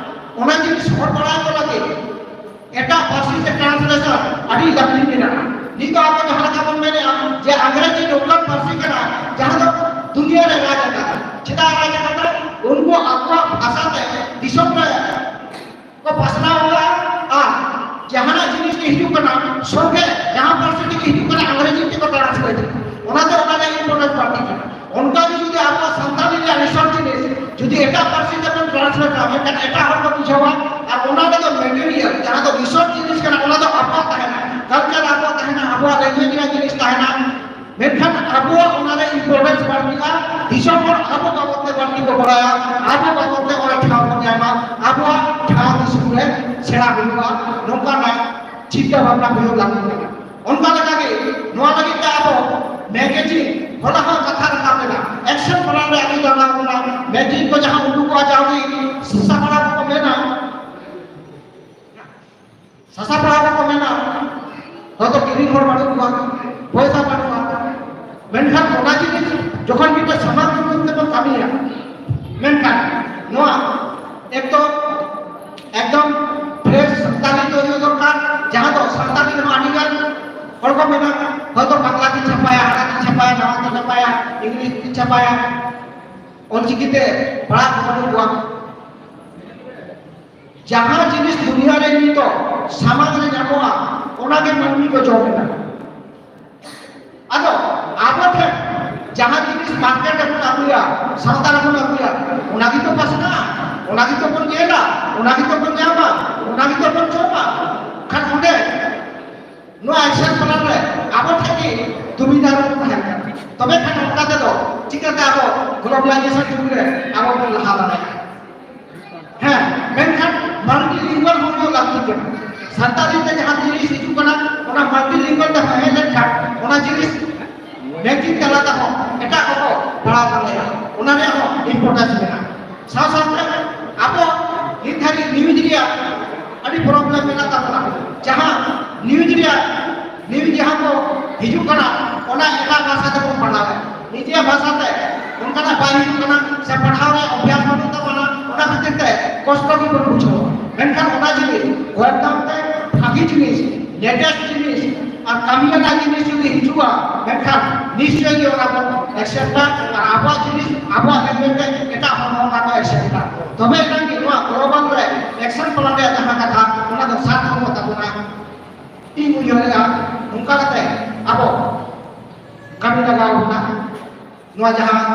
ᱚᱱᱟ ᱡᱤᱱᱤᱥ ᱦᱚᱲ ᱵᱟᱲᱟᱭ ᱠᱚ ᱞᱟᱹᱜᱤᱫ ᱮᱴᱟᱜ ᱯᱟᱹᱨᱥᱤ ᱛᱮ translation ᱟᱹᱰᱤ ᱞᱟᱹᱠᱛᱤ ᱢᱮᱱᱟᱜᱼᱟ᱾ ᱱᱤᱛ ᱫᱚ ᱟᱵᱚ ᱡᱟᱦᱟᱸ ᱞᱮᱠᱟ ᱵᱚᱱ ᱢᱮᱱᱮᱫᱼᱟ ᱡᱮ ᱟᱝᱜᱽᱨᱮᱡᱤ local ᱯᱟᱹᱨᱥᱤ ᱠᱟᱱᱟ, ᱡᱟᱦᱟᱸ ᱫᱚ ᱫᱩᱱᱤᱭᱟᱹ ᱨᱮ ᱨᱟᱡᱽ ᱟᱠᱟᱫᱟ᱾ ᱪᱮᱫᱟᱜ ᱨᱟᱡᱽ ᱟᱠᱟᱫᱟ? ᱩᱱᱠᱩ ᱟᱠᱚᱣᱟᱜ ᱵᱷᱟᱥᱟ ᱛᱮ ᱫᱤᱥᱚᱢ ᱨᱮ ᱠᱚ ᱯᱟᱥᱱᱟᱣ ᱟᱠᱟᱫᱼᱟ᱾ ᱥᱚᱸᱜᱮ ᱡᱟᱦᱟᱸ ᱯᱟᱹᱨᱥᱤ ᱛᱮᱜᱮ ᱦᱤᱡᱩᱜ ᱠᱟᱱᱟ, ᱤᱝᱨᱮᱡᱤ ᱛᱮᱠᱚ ᱴᱨᱟᱱᱥᱞᱮᱴ ᱮᱫᱟ, ᱚᱱᱟᱛᱮ ᱚᱱᱟ ᱨᱮᱭᱟᱜ ᱤᱢᱯᱚᱨᱴᱮᱱᱥ ᱵᱟᱹᱲᱛᱤᱜ ᱠᱟᱱᱟ᱾ ᱚᱱᱠᱟ ᱜᱮ ᱡᱩᱫᱤ ᱟᱵᱚᱣᱟᱜ ᱥᱟᱱᱛᱟᱲᱤ ᱨᱮᱭᱟᱜ ᱨᱤᱥᱚᱨᱪ ᱡᱤᱱᱤᱥ ᱡᱩᱫᱤ ᱮᱴᱟᱜ ᱯᱟᱹᱨᱥᱤ ᱛᱮᱵᱚᱱ ᱴᱨᱟᱱᱥᱞᱮᱴᱟ, ᱢᱮᱱᱠᱷᱟᱱ ᱮᱴᱟᱜ ᱦᱚᱲ ᱠᱚ ᱵᱩᱡᱷᱟᱹᱣᱟ, ᱟᱨ ᱚᱱᱟ ᱨᱮᱫᱚ ᱢᱮᱴᱮᱨᱤᱭᱟᱞ ᱡᱟᱦᱟᱸ ᱫᱚ ᱨᱤᱥᱚᱨᱪ ᱡᱤᱱᱤᱥ ᱠᱟᱱᱟ, ᱚᱱᱟ ᱫᱚ ᱟᱵᱚᱣᱟᱜ ᱛᱟᱦᱮᱱᱟ, ᱠᱟᱞᱪᱟᱨ ᱟᱵᱚᱣᱟᱜ ᱛᱟᱦᱮᱱᱟ, ᱟᱵᱚᱣᱟᱜ ᱞᱮᱝᱜᱩᱭᱮᱡᱽ ᱨᱮᱭᱟᱜ ᱡᱤᱱᱤᱥ ᱛᱟᱦᱮᱱᱟ, ᱢᱮᱱᱠᱷᱟᱱ ᱟᱵᱚᱣᱟᱜ ᱚᱱᱟ ᱨᱮ ᱤᱢᱯᱚᱨᱴᱮᱱᱥ ᱵᱟᱹᱲᱛᱤᱜᱼᱟ, ᱫᱤᱥᱚᱢ ᱦᱚᱲ ᱟᱵᱚ ᱵᱟᱵᱚᱫ ᱛᱮ ᱵᱟᱹᱲᱛᱤ ᱠᱚ ᱵᱟᱲᱟᱭᱟ, ᱟᱵᱚ ᱵᱟᱵᱚᱫ ᱛᱮ ᱚᱸᱰᱮ ᱴᱷᱟᱶ ᱠᱚ ᱧᱟᱢᱟ, ᱟᱵᱚᱣᱟᱜ ᱴᱷᱟᱶ ᱫᱤᱥᱚᱢ ᱨᱮ ᱥᱮᱬᱟ ᱦᱩᱭᱩᱜᱼᱟ, ᱱᱚᱝᱠᱟᱱᱟᱜ ᱪᱤᱱᱛᱟᱹ ᱵᱷᱟᱵᱽᱱᱟ ᱦᱩᱭᱩᱜ ᱞᱟᱹᱠᱛᱤ ᱠᱟᱱᱟ᱾ ᱚᱱᱠᱟ ᱞᱮᱠᱟᱜᱮ ᱱᱚᱣᱟ ᱞᱟᱹᱜᱤᱫ ᱛᱮ ᱟᱵᱚ ᱢᱮᱜᱟᱡᱤᱱ, ᱦᱚᱞᱟ ᱦᱚᱸ ᱠᱟᱛᱷᱟ ᱨᱟᱠᱟᱵ ᱞᱮᱱᱟ, ᱮᱠᱥᱮᱱ ᱯᱞᱟᱱ ᱨᱮ ᱟᱹᱰᱤ ᱫᱟᱬᱟ ᱠᱟᱱᱟ, ᱢᱮᱜᱟᱡᱤᱱ ᱠᱚ ᱡᱟᱦᱟᱸ ᱩᱰᱩᱠᱚᱜᱼᱟ, ᱡᱟᱦᱟᱸ ᱩᱱᱤ ᱥᱟᱥᱟᱯᱲᱟᱣ ᱠᱚ ᱢᱮᱱᱟ, ᱥᱟᱥᱟᱯᱲᱟᱣ ᱠᱚ ᱢᱮᱱᱟ, ᱦᱚᱭᱛᱚ ᱠᱤᱨᱤᱧ ᱦᱚᱲ ᱵᱟᱹᱱᱩᱜ ᱠᱚᱣᱟ, ᱯᱚᱭᱥᱟ ᱵᱟᱹᱱᱩᱜᱼᱟ, ᱢᱮᱱᱠᱷᱟᱱ ᱚᱱᱟ ᱡᱤᱱᱤᱥ ᱡᱚᱠᱷᱚᱱ ᱢᱤᱫᱴᱮᱱ ᱥᱟᱢᱟᱝ ᱨᱩᱯ ᱛᱮᱵᱚᱱ ᱠᱟᱹᱢᱤᱭᱟ, ᱢᱮᱱᱠᱷᱟᱱ ᱱᱚᱣᱟ ᱮᱠᱫᱚᱢ ᱮᱠᱫᱚᱢ ᱯᱷᱨᱮᱥ ᱥᱟᱱᱛᱟᱲᱤ ᱛᱮ ᱦᱩᱭᱩᱜ ᱫᱚᱨᱠᱟᱨ, ᱡᱟᱦᱟᱸ ᱫᱚ ᱥᱟᱱᱛᱟᱲᱤ ᱨᱮᱦᱚᱸ ᱟᱹᱰᱤ ᱜᱟᱱ ᱦᱚᱲ ᱠᱚ ᱢᱮᱱᱟ, ᱦᱚᱭᱛᱚ ᱵᱟᱝᱞᱟ ᱛᱮ ᱪᱷᱟᱯᱟᱭᱟ, ᱦᱟᱱᱟ ᱛᱮ ᱪᱷᱟᱯᱟᱭᱟ, ᱱᱟᱣᱟ ᱛᱮ ᱪᱷᱟᱯᱟᱭᱟ, ᱤᱝᱞᱤᱥ ᱛᱮ ᱪᱷᱟᱯᱟᱭᱟ, ᱚᱞᱪᱤᱠᱤ ᱛᱮ ᱯᱟᱲᱦᱟᱜ ᱠᱚ ᱵᱟᱹᱱᱩᱜ ᱠᱚᱣᱟ᱾ ᱡᱟᱦᱟᱸ ᱡᱤᱱᱤᱥ ᱫᱩᱱᱤᱭᱟᱹ ᱨᱮ ᱱᱤᱛᱚᱜ ᱥᱟᱢᱟᱝ ᱨᱮ ᱧᱟᱢᱚᱜᱼᱟ, ᱚᱱᱟ ᱜᱮ ᱢᱟᱹᱱᱢᱤ ᱠᱚ ᱡᱚᱢ ᱮᱫᱟ᱾ ᱟᱫᱚ ᱟᱵᱚ ᱴᱷᱮᱱ ᱡᱟᱦᱟᱸ ᱡᱤᱱᱤᱥ ᱢᱟᱨᱠᱮᱴ ᱨᱮᱵᱚᱱ ᱟᱹᱜᱩᱭᱟ, ᱥᱟᱶᱛᱟ ᱨᱮᱵᱚᱱ ᱟᱹᱜᱩᱭᱟ, ᱚᱱᱟ ᱜᱮᱛᱚ ᱯᱟᱥᱱᱟᱜᱼᱟ, ᱚᱱᱟ ᱜᱮᱛᱚ ᱵᱚᱱ ᱧᱮᱞᱟ, ᱚᱱᱟ ᱜᱮᱛᱚ ᱵᱚᱱ ᱧᱟᱢᱟ, ᱚᱱᱟ ᱜᱮᱛᱚ ᱵᱚᱱ ᱡᱚᱢᱟ᱾ ᱠᱷᱟᱱ ᱚᱸᱰᱮ ᱱᱚᱣᱟ ᱮᱠᱥᱮᱱ ᱯᱞᱟᱱ ᱨᱮ ᱟᱵᱚ ᱴᱷᱮᱱ ᱜᱮ ᱫᱩᱵᱤᱫᱷᱟ ᱨᱮᱵᱚᱱ ᱛᱟᱦᱮᱱ ᱠᱟᱱᱟ᱾ ᱛᱚᱵᱮ ᱠᱷᱟᱱ ᱚᱱᱠᱟ ᱛᱮᱫᱚ ᱪᱤᱠᱟᱹᱛᱮ ᱟᱵᱚ ᱜᱞᱳᱵᱟᱞᱟᱭᱡᱮᱥᱚᱱ ᱡᱩᱜᱽ ᱨᱮ ᱟᱵᱚ ᱵᱚᱱ ᱞᱟᱦᱟ ᱫᱟᱲᱮᱭᱟᱜᱼᱟ? ᱦᱮᱸ, ᱢᱮᱱᱠᱷᱟᱱ ᱢᱟᱞᱴᱤᱞᱤᱝᱜᱩᱣᱟᱞ ᱦᱚᱸ ᱦᱩᱭᱩᱜ ᱞᱟᱹᱠᱛᱤ ᱠᱟᱱᱟ᱾ ᱥᱟᱱᱛᱟᱲᱤ ᱛᱮ ᱡᱟᱦᱟᱸ ᱡᱤᱱᱤᱥ ᱦᱤᱡᱩᱜ ᱠᱟᱱᱟ, ᱚᱱᱟ ᱢᱟᱞᱴᱤᱞᱤᱝᱜᱩᱣᱟᱞ ᱛᱮ ᱦᱮᱡ ᱞᱮᱱᱠᱷᱟᱱ ᱚᱱᱟ ᱡᱤᱱᱤᱥ ᱢᱮᱜᱟᱡᱤᱱ ᱛᱟᱞᱟ ᱛᱮᱦᱚᱸ ᱮᱴᱟᱜ ᱠᱚᱠᱚ ᱯᱟᱲᱦᱟᱣ ᱫᱟᱲᱮᱭᱟᱜᱼᱟ, ᱚᱱᱟ ᱨᱮᱭᱟᱜ ᱦᱚᱸ ᱤᱢᱯᱚᱨᱴᱮᱱᱥ ᱢᱮᱱᱟᱜᱼᱟ᱾ ᱥᱟᱶ ᱥᱟᱶᱛᱮ ᱟᱵᱚ ᱱᱤᱛ ᱫᱷᱟᱹᱨᱤᱡ ᱱᱤᱭᱩᱡᱽ ᱨᱮᱭᱟᱜ ᱟᱹᱰᱤ ᱯᱨᱚᱵᱞᱮᱢ ᱢᱮᱱᱟᱜ ᱛᱟᱵᱚᱱᱟ, ᱡᱟᱦᱟᱸ ᱱᱤᱭᱩᱡᱽ ᱨᱮᱭᱟᱜ ᱱᱤᱭᱩᱡᱽ ᱡᱟᱦᱟᱸ ᱠᱚ ᱦᱤᱡᱩᱜ ᱠᱟᱱᱟ, ᱚᱱᱟ ᱮᱴᱟᱜ ᱵᱷᱟᱥᱟ ᱛᱮᱵᱚᱱ ᱯᱟᱲᱦᱟᱣᱮᱫ, ᱱᱤᱡᱮᱨᱟᱜ ᱵᱷᱟᱥᱟ ᱛᱮ ᱚᱱᱠᱟᱱᱟᱜ ᱵᱟᱭ ᱦᱤᱡᱩᱜ ᱠᱟᱱᱟ, ᱥᱮ ᱯᱟᱲᱦᱟᱣ ᱨᱮᱭᱟᱜ ᱚᱵᱷᱭᱟᱥ ᱵᱟᱹᱱᱩᱜ ᱛᱟᱵᱚᱱᱟ, ᱚᱱᱟ ᱠᱷᱟᱹᱛᱤᱨ ᱛᱮ ᱠᱚᱥᱴᱚ ᱜᱮᱵᱚᱱ ᱵᱩᱡᱷᱟᱹᱣᱟ᱾ ᱢᱮᱱᱠᱷᱟᱱ ᱚᱱᱟ ᱡᱤᱱᱤᱥ ᱮᱠᱫᱚᱢ ᱛᱮ ᱵᱷᱟᱹᱜᱤ ᱡᱤᱱᱤᱥ, ᱞᱮᱴᱮᱥᱴ ᱡᱤᱱᱤᱥ ᱟᱨ ᱠᱟᱹᱢᱤ ᱨᱮᱱᱟᱜ ᱡᱤᱱᱤᱥ ᱡᱩᱫᱤ ᱦᱤᱡᱩᱜᱼᱟ, ᱢᱮᱱᱠᱷᱟᱱ ᱱᱤᱥᱪᱚᱭ ᱜᱮ ᱚᱱᱟ ᱵᱚᱱ ᱮᱠᱥᱮᱯᱴᱟ ᱟᱨ ᱟᱵᱚᱣᱟᱜ ᱡᱤᱱᱤᱥ, ᱟᱵᱚᱣᱟᱜ ᱞᱮᱝᱜᱩᱭᱮᱡᱽ ᱛᱮ ᱮᱴᱟᱜ ᱦᱚᱲ ᱦᱚᱸ ᱚᱱᱟ ᱠᱚ ᱮᱠᱥᱮᱯᱴᱟ᱾ ᱛᱚᱵᱮ ᱮᱱᱟᱝ ᱜᱮ ᱱᱚᱣᱟ ᱜᱞᱳᱵᱟᱞ ᱨᱮ ᱮᱠᱥᱮᱱ ᱯᱞᱟᱱ ᱨᱮᱭᱟᱜ ᱡᱟᱦᱟᱸ ᱠᱟᱛᱷᱟ, ᱚᱱᱟ ᱫᱚ ᱥᱟᱨᱛᱷᱚᱠᱚᱜ ᱛᱟᱵᱚᱱᱟ᱾ ᱤᱧ ᱩᱭᱦᱟᱹᱨ ᱱᱚᱣᱟ ᱡᱟᱦᱟᱸ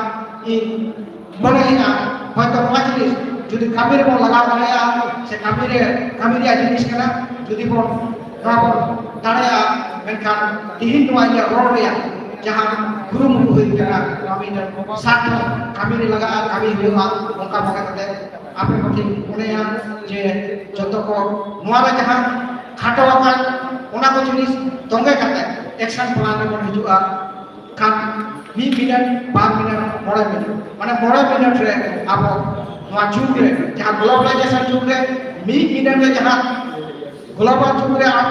ᱤᱧ ᱢᱚᱱᱮᱭᱮᱫᱼᱟ, ᱦᱚᱭᱛᱚ ᱱᱚᱣᱟ ᱡᱤᱱᱤᱥ ᱡᱩᱫᱤ ᱠᱟᱹᱢᱤ ᱨᱮᱵᱚᱱ ᱞᱟᱜᱟᱣ ᱫᱟᱲᱮᱭᱟᱜᱼᱟ, ᱥᱮ ᱠᱟᱹᱢᱤ ᱨᱮ, ᱠᱟᱹᱢᱤ ᱨᱮᱭᱟᱜ ᱡᱤᱱᱤᱥ ᱠᱟᱱᱟ, ᱡᱩᱫᱤ ᱵᱚᱱ ᱱᱚᱣᱟ ᱵᱚᱱ ᱫᱟᱲᱮᱭᱟᱜᱼᱟ, ᱢᱮᱱᱠᱷᱟᱱ ᱛᱤᱦᱤᱧ ᱱᱚᱣᱟ ᱤᱧᱟᱹᱜ ᱨᱚᱲ ᱨᱮᱭᱟᱜ ᱡᱟᱦᱟᱸ ᱠᱩᱨᱩᱢᱩᱴᱩ ᱦᱩᱭ ᱠᱟᱱᱟ, ᱱᱚᱣᱟ ᱢᱤᱫᱴᱮᱱ ᱥᱟᱨᱛᱷᱚᱠ ᱠᱟᱹᱢᱤ ᱨᱮ ᱞᱟᱜᱟᱜᱼᱟ, ᱠᱟᱹᱢᱤ ᱦᱩᱭᱩᱜᱼᱟ, ᱚᱱᱠᱟ ᱢᱚᱱᱮ ᱠᱟᱛᱮ ᱟᱯᱮ ᱠᱚᱴᱷᱮᱱ ᱢᱚᱱᱮᱭᱟ ᱡᱮ ᱡᱚᱛᱚ ᱠᱚ ᱱᱚᱣᱟ ᱨᱮ ᱡᱟᱦᱟᱸ ᱠᱷᱟᱴᱚ ᱟᱠᱟᱱ, ᱚᱱᱟ ᱠᱚ ᱡᱤᱱᱤᱥ ᱛᱚᱸᱜᱮ ᱠᱟᱛᱮ ᱮᱠᱥᱚᱱ ᱯᱞᱟᱱ ᱨᱮᱵᱚᱱ ᱦᱤᱡᱩᱜᱼᱟ᱾ ᱠᱷᱟᱱ ᱢᱤᱫ ᱢᱤᱱᱤᱴ, ᱵᱟᱨ ᱢᱤᱱᱤᱴ, ᱢᱚᱬᱮ ᱢᱤᱱᱤᱴ, ᱢᱟᱱᱮ ᱢᱚᱬᱮ ᱢᱤᱱᱤᱴ ᱨᱮ ᱟᱵᱚ ᱱᱚᱣᱟ ᱡᱩᱜᱽ ᱨᱮ, ᱡᱟᱦᱟᱸ ᱜᱞᱳᱵᱟᱞᱟᱭᱡᱮᱥᱚᱱ ᱡᱩᱜᱽ ᱨᱮ, ᱢᱤᱫ ᱢᱤᱱᱤᱴ ᱨᱮ ᱡᱟᱦᱟᱸ ᱜᱞᱳᱵᱟᱞ ᱡᱩᱜᱽ ᱨᱮ ᱟᱢ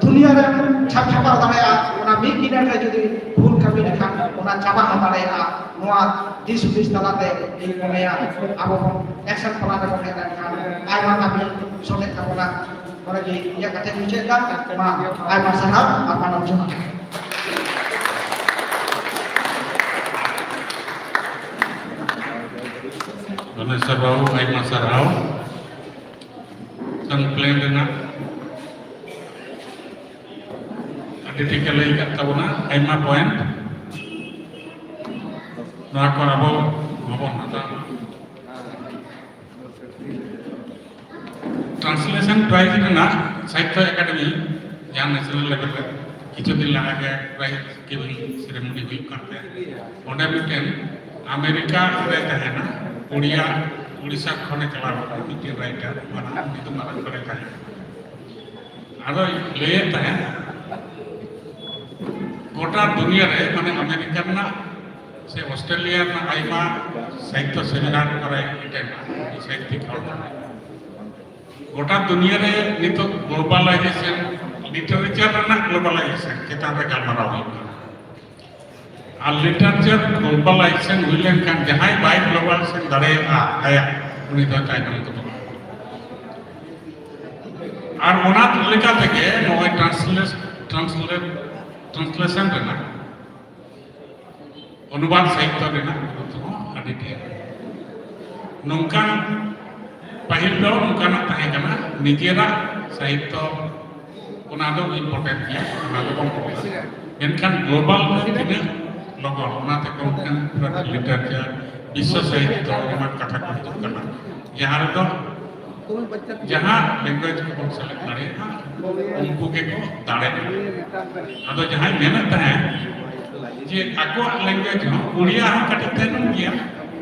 ᱫᱩᱱᱤᱭᱟᱹ ᱨᱮᱢ ᱪᱷᱟᱯ ᱪᱷᱟᱯᱟᱣ ᱫᱟᱲᱮᱭᱟᱜᱼᱟ, ᱚᱱᱟ ᱢᱤᱫ ᱢᱤᱱᱤᱴ ᱨᱮ ᱡᱩᱫᱤ ᱵᱷᱩᱞ ᱠᱟᱹᱢᱤ ᱞᱮᱠᱷᱟᱱ ᱚᱱᱟ ᱪᱟᱵᱟ ᱦᱚᱸ ᱫᱟᱲᱮᱭᱟᱜᱼᱟ᱾ ᱱᱚᱣᱟ ᱫᱤᱥ ᱦᱩᱫᱤᱥ ᱛᱟᱞᱟᱛᱮ ᱤᱧ ᱢᱚᱱᱮᱭᱟ ᱟᱵᱚ ᱵᱚᱱ ᱮᱠᱥᱚᱱ ᱯᱞᱟᱱ ᱨᱮᱵᱚᱱ ᱦᱮᱡ ᱞᱮᱱᱠᱷᱟᱱ ᱟᱭᱢᱟ ᱠᱟᱹᱢᱤ ᱥᱚᱞᱦᱮᱜ ᱛᱟᱵᱚᱱᱟ᱾ ᱱᱚᱰᱮ ᱜᱮ ᱤᱧᱟᱹᱜ ᱠᱟᱛᱷᱟᱧ ᱢᱩᱪᱟᱹᱫ ᱮᱫᱟ᱾ ᱢᱟ ᱟᱭᱢᱟ ᱥᱟᱨᱦᱟᱣ ᱟᱨ ᱢᱟᱱᱚᱛ ᱡᱚᱦᱟᱨ᱾ ᱨᱟᱢᱮᱥᱣᱚᱨ ᱵᱟᱵᱩ, ᱟᱭᱢᱟ ᱥᱟᱨᱦᱟᱣ᱾ ᱥᱟᱱ ᱯᱞᱮᱱ ᱨᱮᱱᱟᱜ ᱟᱹᱰᱤ ᱴᱷᱤᱠ ᱮ ᱞᱟᱹᱭ ᱟᱠᱟᱫ ᱛᱟᱵᱚᱱᱟ, ᱟᱭᱢᱟ ᱯᱚᱭᱮᱱᱴ᱾ ᱱᱚᱣᱟ ᱠᱚ ᱟᱵᱚ ᱵᱟᱵᱚᱱ ᱦᱟᱛᱟᱣᱟ᱾ ᱴᱨᱟᱱᱥᱞᱮᱥᱚᱱ ᱯᱨᱟᱭᱤᱡᱽ ᱨᱮᱱᱟᱜ ᱥᱟᱦᱤᱛᱛᱚ ᱮᱠᱟᱰᱮᱢᱤ ᱡᱟᱦᱟᱸ ᱱᱮᱥᱱᱟᱞ ᱞᱮᱵᱮᱞ ᱨᱮ ᱠᱤᱪᱷᱩ ᱫᱤᱱ ᱞᱟᱦᱟ ᱜᱮ ᱯᱨᱟᱭᱤᱡᱽ ᱜᱤᱵᱷᱤᱝ ᱥᱮᱨᱮᱢᱚᱱᱤ ᱦᱩᱭᱩᱜ ᱠᱟᱱ ᱛᱟᱦᱮᱸᱫ, ᱚᱸᱰᱮ ᱢᱤᱫᱴᱮᱱ ᱟᱢᱮᱨᱤᱠᱟ ᱨᱮ ᱛᱟᱦᱮᱱᱟ, ᱩᱲᱤᱭᱟ, ᱩᱲᱤᱥᱥᱟ ᱠᱷᱚᱱᱮ ᱪᱟᱞᱟᱣ ᱟᱠᱟᱱᱟ ᱢᱤᱫᱴᱮᱱ ᱨᱟᱭᱴᱟᱨ, ᱢᱟᱨᱟᱝ, ᱩᱱᱤ ᱫᱚ ᱢᱟᱨᱟᱝ ᱵᱟᱰᱟᱭ ᱛᱟᱦᱮᱸ ᱠᱟᱱᱟ᱾ ᱟᱫᱚᱭ ᱞᱟᱹᱭᱮᱫ ᱛᱟᱦᱮᱸᱫ, ᱜᱚᱴᱟ ᱫᱩᱱᱤᱭᱟᱹ ᱨᱮ, ᱢᱟᱱᱮ ᱟᱢᱮᱨᱤᱠᱟ ᱨᱮᱱᱟᱜ ᱥᱮ ᱚᱥᱴᱨᱮᱞᱤᱭᱟ ᱨᱮᱱᱟᱜ ᱟᱭᱢᱟ ᱥᱟᱦᱤᱛᱛᱚ ᱥᱮᱢᱤᱱᱟᱨ ᱠᱚᱨᱮ ᱮᱴᱮᱱᱰᱟ, ᱩᱱᱤ ᱥᱟᱦᱤᱛᱛᱤᱠ ᱦᱚᱲ ᱠᱟᱱᱟᱭ᱾ ᱜᱚᱴᱟ ᱫᱩᱱᱤᱭᱟᱹ ᱨᱮ ᱱᱤᱛᱚᱜ ᱜᱞᱳᱵᱟᱞᱟᱭᱡᱮᱥᱚᱱ, ᱞᱤᱴᱟᱨᱮᱪᱟᱨ ᱨᱮᱱᱟᱜ ᱜᱞᱳᱵᱟᱞᱟᱭᱡᱮᱥᱚᱱ ᱪᱮᱛᱟᱱ ᱨᱮ ᱜᱟᱞᱢᱟᱨᱟᱣ ᱦᱩᱭᱩᱜ ᱠᱟᱱᱟ᱾ ᱟᱨ ᱞᱤᱴᱟᱨᱮᱪᱟᱨ ᱜᱞᱳᱵᱟᱞᱟᱭᱡᱮᱥᱚᱱ ᱦᱩᱭ ᱞᱮᱱᱠᱷᱟᱱ ᱡᱟᱦᱟᱸᱭ ᱵᱟᱭ ᱜᱞᱳᱵᱟᱞᱟᱭᱡᱮᱥᱚᱱ ᱫᱟᱲᱮᱭᱟᱜᱼᱟ, ᱟᱭᱟᱜ, ᱩᱱᱤ ᱫᱚ ᱛᱟᱭᱱᱚᱢ ᱜᱚᱫᱚᱜᱼᱟ᱾ ᱟᱨ ᱚᱱᱟ ᱞᱮᱠᱟ ᱛᱮᱜᱮ ᱱᱚᱜᱼᱚᱭ ᱴᱨᱟᱱᱥᱞᱮᱥ-, ᱴᱨᱟᱱᱥᱞᱮᱴ-, ᱴᱨᱟᱱᱥᱞᱮᱥᱚᱱ ᱨᱮᱱᱟᱜ, ᱚᱱᱩᱵᱟᱫ ᱥᱟᱦᱤᱛᱛᱚ ᱨᱮᱱᱟᱜ ᱜᱩᱨᱩᱛᱛᱚ ᱦᱚᱸ ᱟᱹᱰᱤ ᱰᱷᱮᱨ᱾ ᱱᱚᱝᱠᱟᱱ ᱯᱟᱹᱦᱤᱞ ᱫᱚ ᱱᱚᱝᱠᱟᱱᱟᱜ ᱛᱟᱦᱮᱸ ᱠᱟᱱᱟ, ᱱᱤᱡᱮᱨᱟᱜ ᱥᱟᱦᱤᱛᱛᱚ ᱚᱱᱟ ᱫᱚ ᱤᱢᱯᱚᱨᱴᱮᱱᱴ ᱜᱮᱭᱟ, ᱚᱱᱟ ᱫᱚᱵᱚᱱ ᱚᱞᱟ᱾ ᱢᱮᱱᱠᱷᱟᱱ ᱜᱞᱳᱵᱟᱞ ᱨᱮ ᱛᱤᱱᱟᱹᱜ ᱞᱚᱜᱚᱱ, ᱚᱱᱟ ᱛᱮᱠᱚ ᱢᱤᱫᱴᱟᱝ ᱯᱩᱨᱟᱹ literature, ᱵᱤᱥᱥᱚ ᱥᱟᱦᱤᱛᱛᱚ ᱮᱢᱟᱱ ᱠᱟᱛᱷᱟ ᱠᱚ ᱦᱤᱡᱩᱜ ᱠᱟᱱᱟ, ᱡᱟᱦᱟᱸ ᱨᱮᱫᱚ ᱡᱟᱦᱟᱸ language ᱠᱚᱵᱚᱱ ᱥᱮᱞᱮᱫ ᱫᱟᱲᱮᱭᱟᱜᱼᱟ, ᱩᱱᱠᱩ ᱜᱮᱠᱚ ᱫᱟᱲᱮᱭᱟᱜᱼᱟ᱾ ᱟᱫᱚ ᱡᱟᱦᱟᱸᱭ ᱢᱮᱱᱮᱫ ᱛᱟᱦᱮᱸᱫ ᱡᱮ ᱟᱠᱚᱣᱟᱜ language ᱦᱚᱸ, ᱩᱲᱤᱭᱟ ᱦᱚᱸ ᱠᱟᱹᱴᱤᱡ ᱛᱟᱭᱱᱚᱢ ᱜᱮᱭᱟ,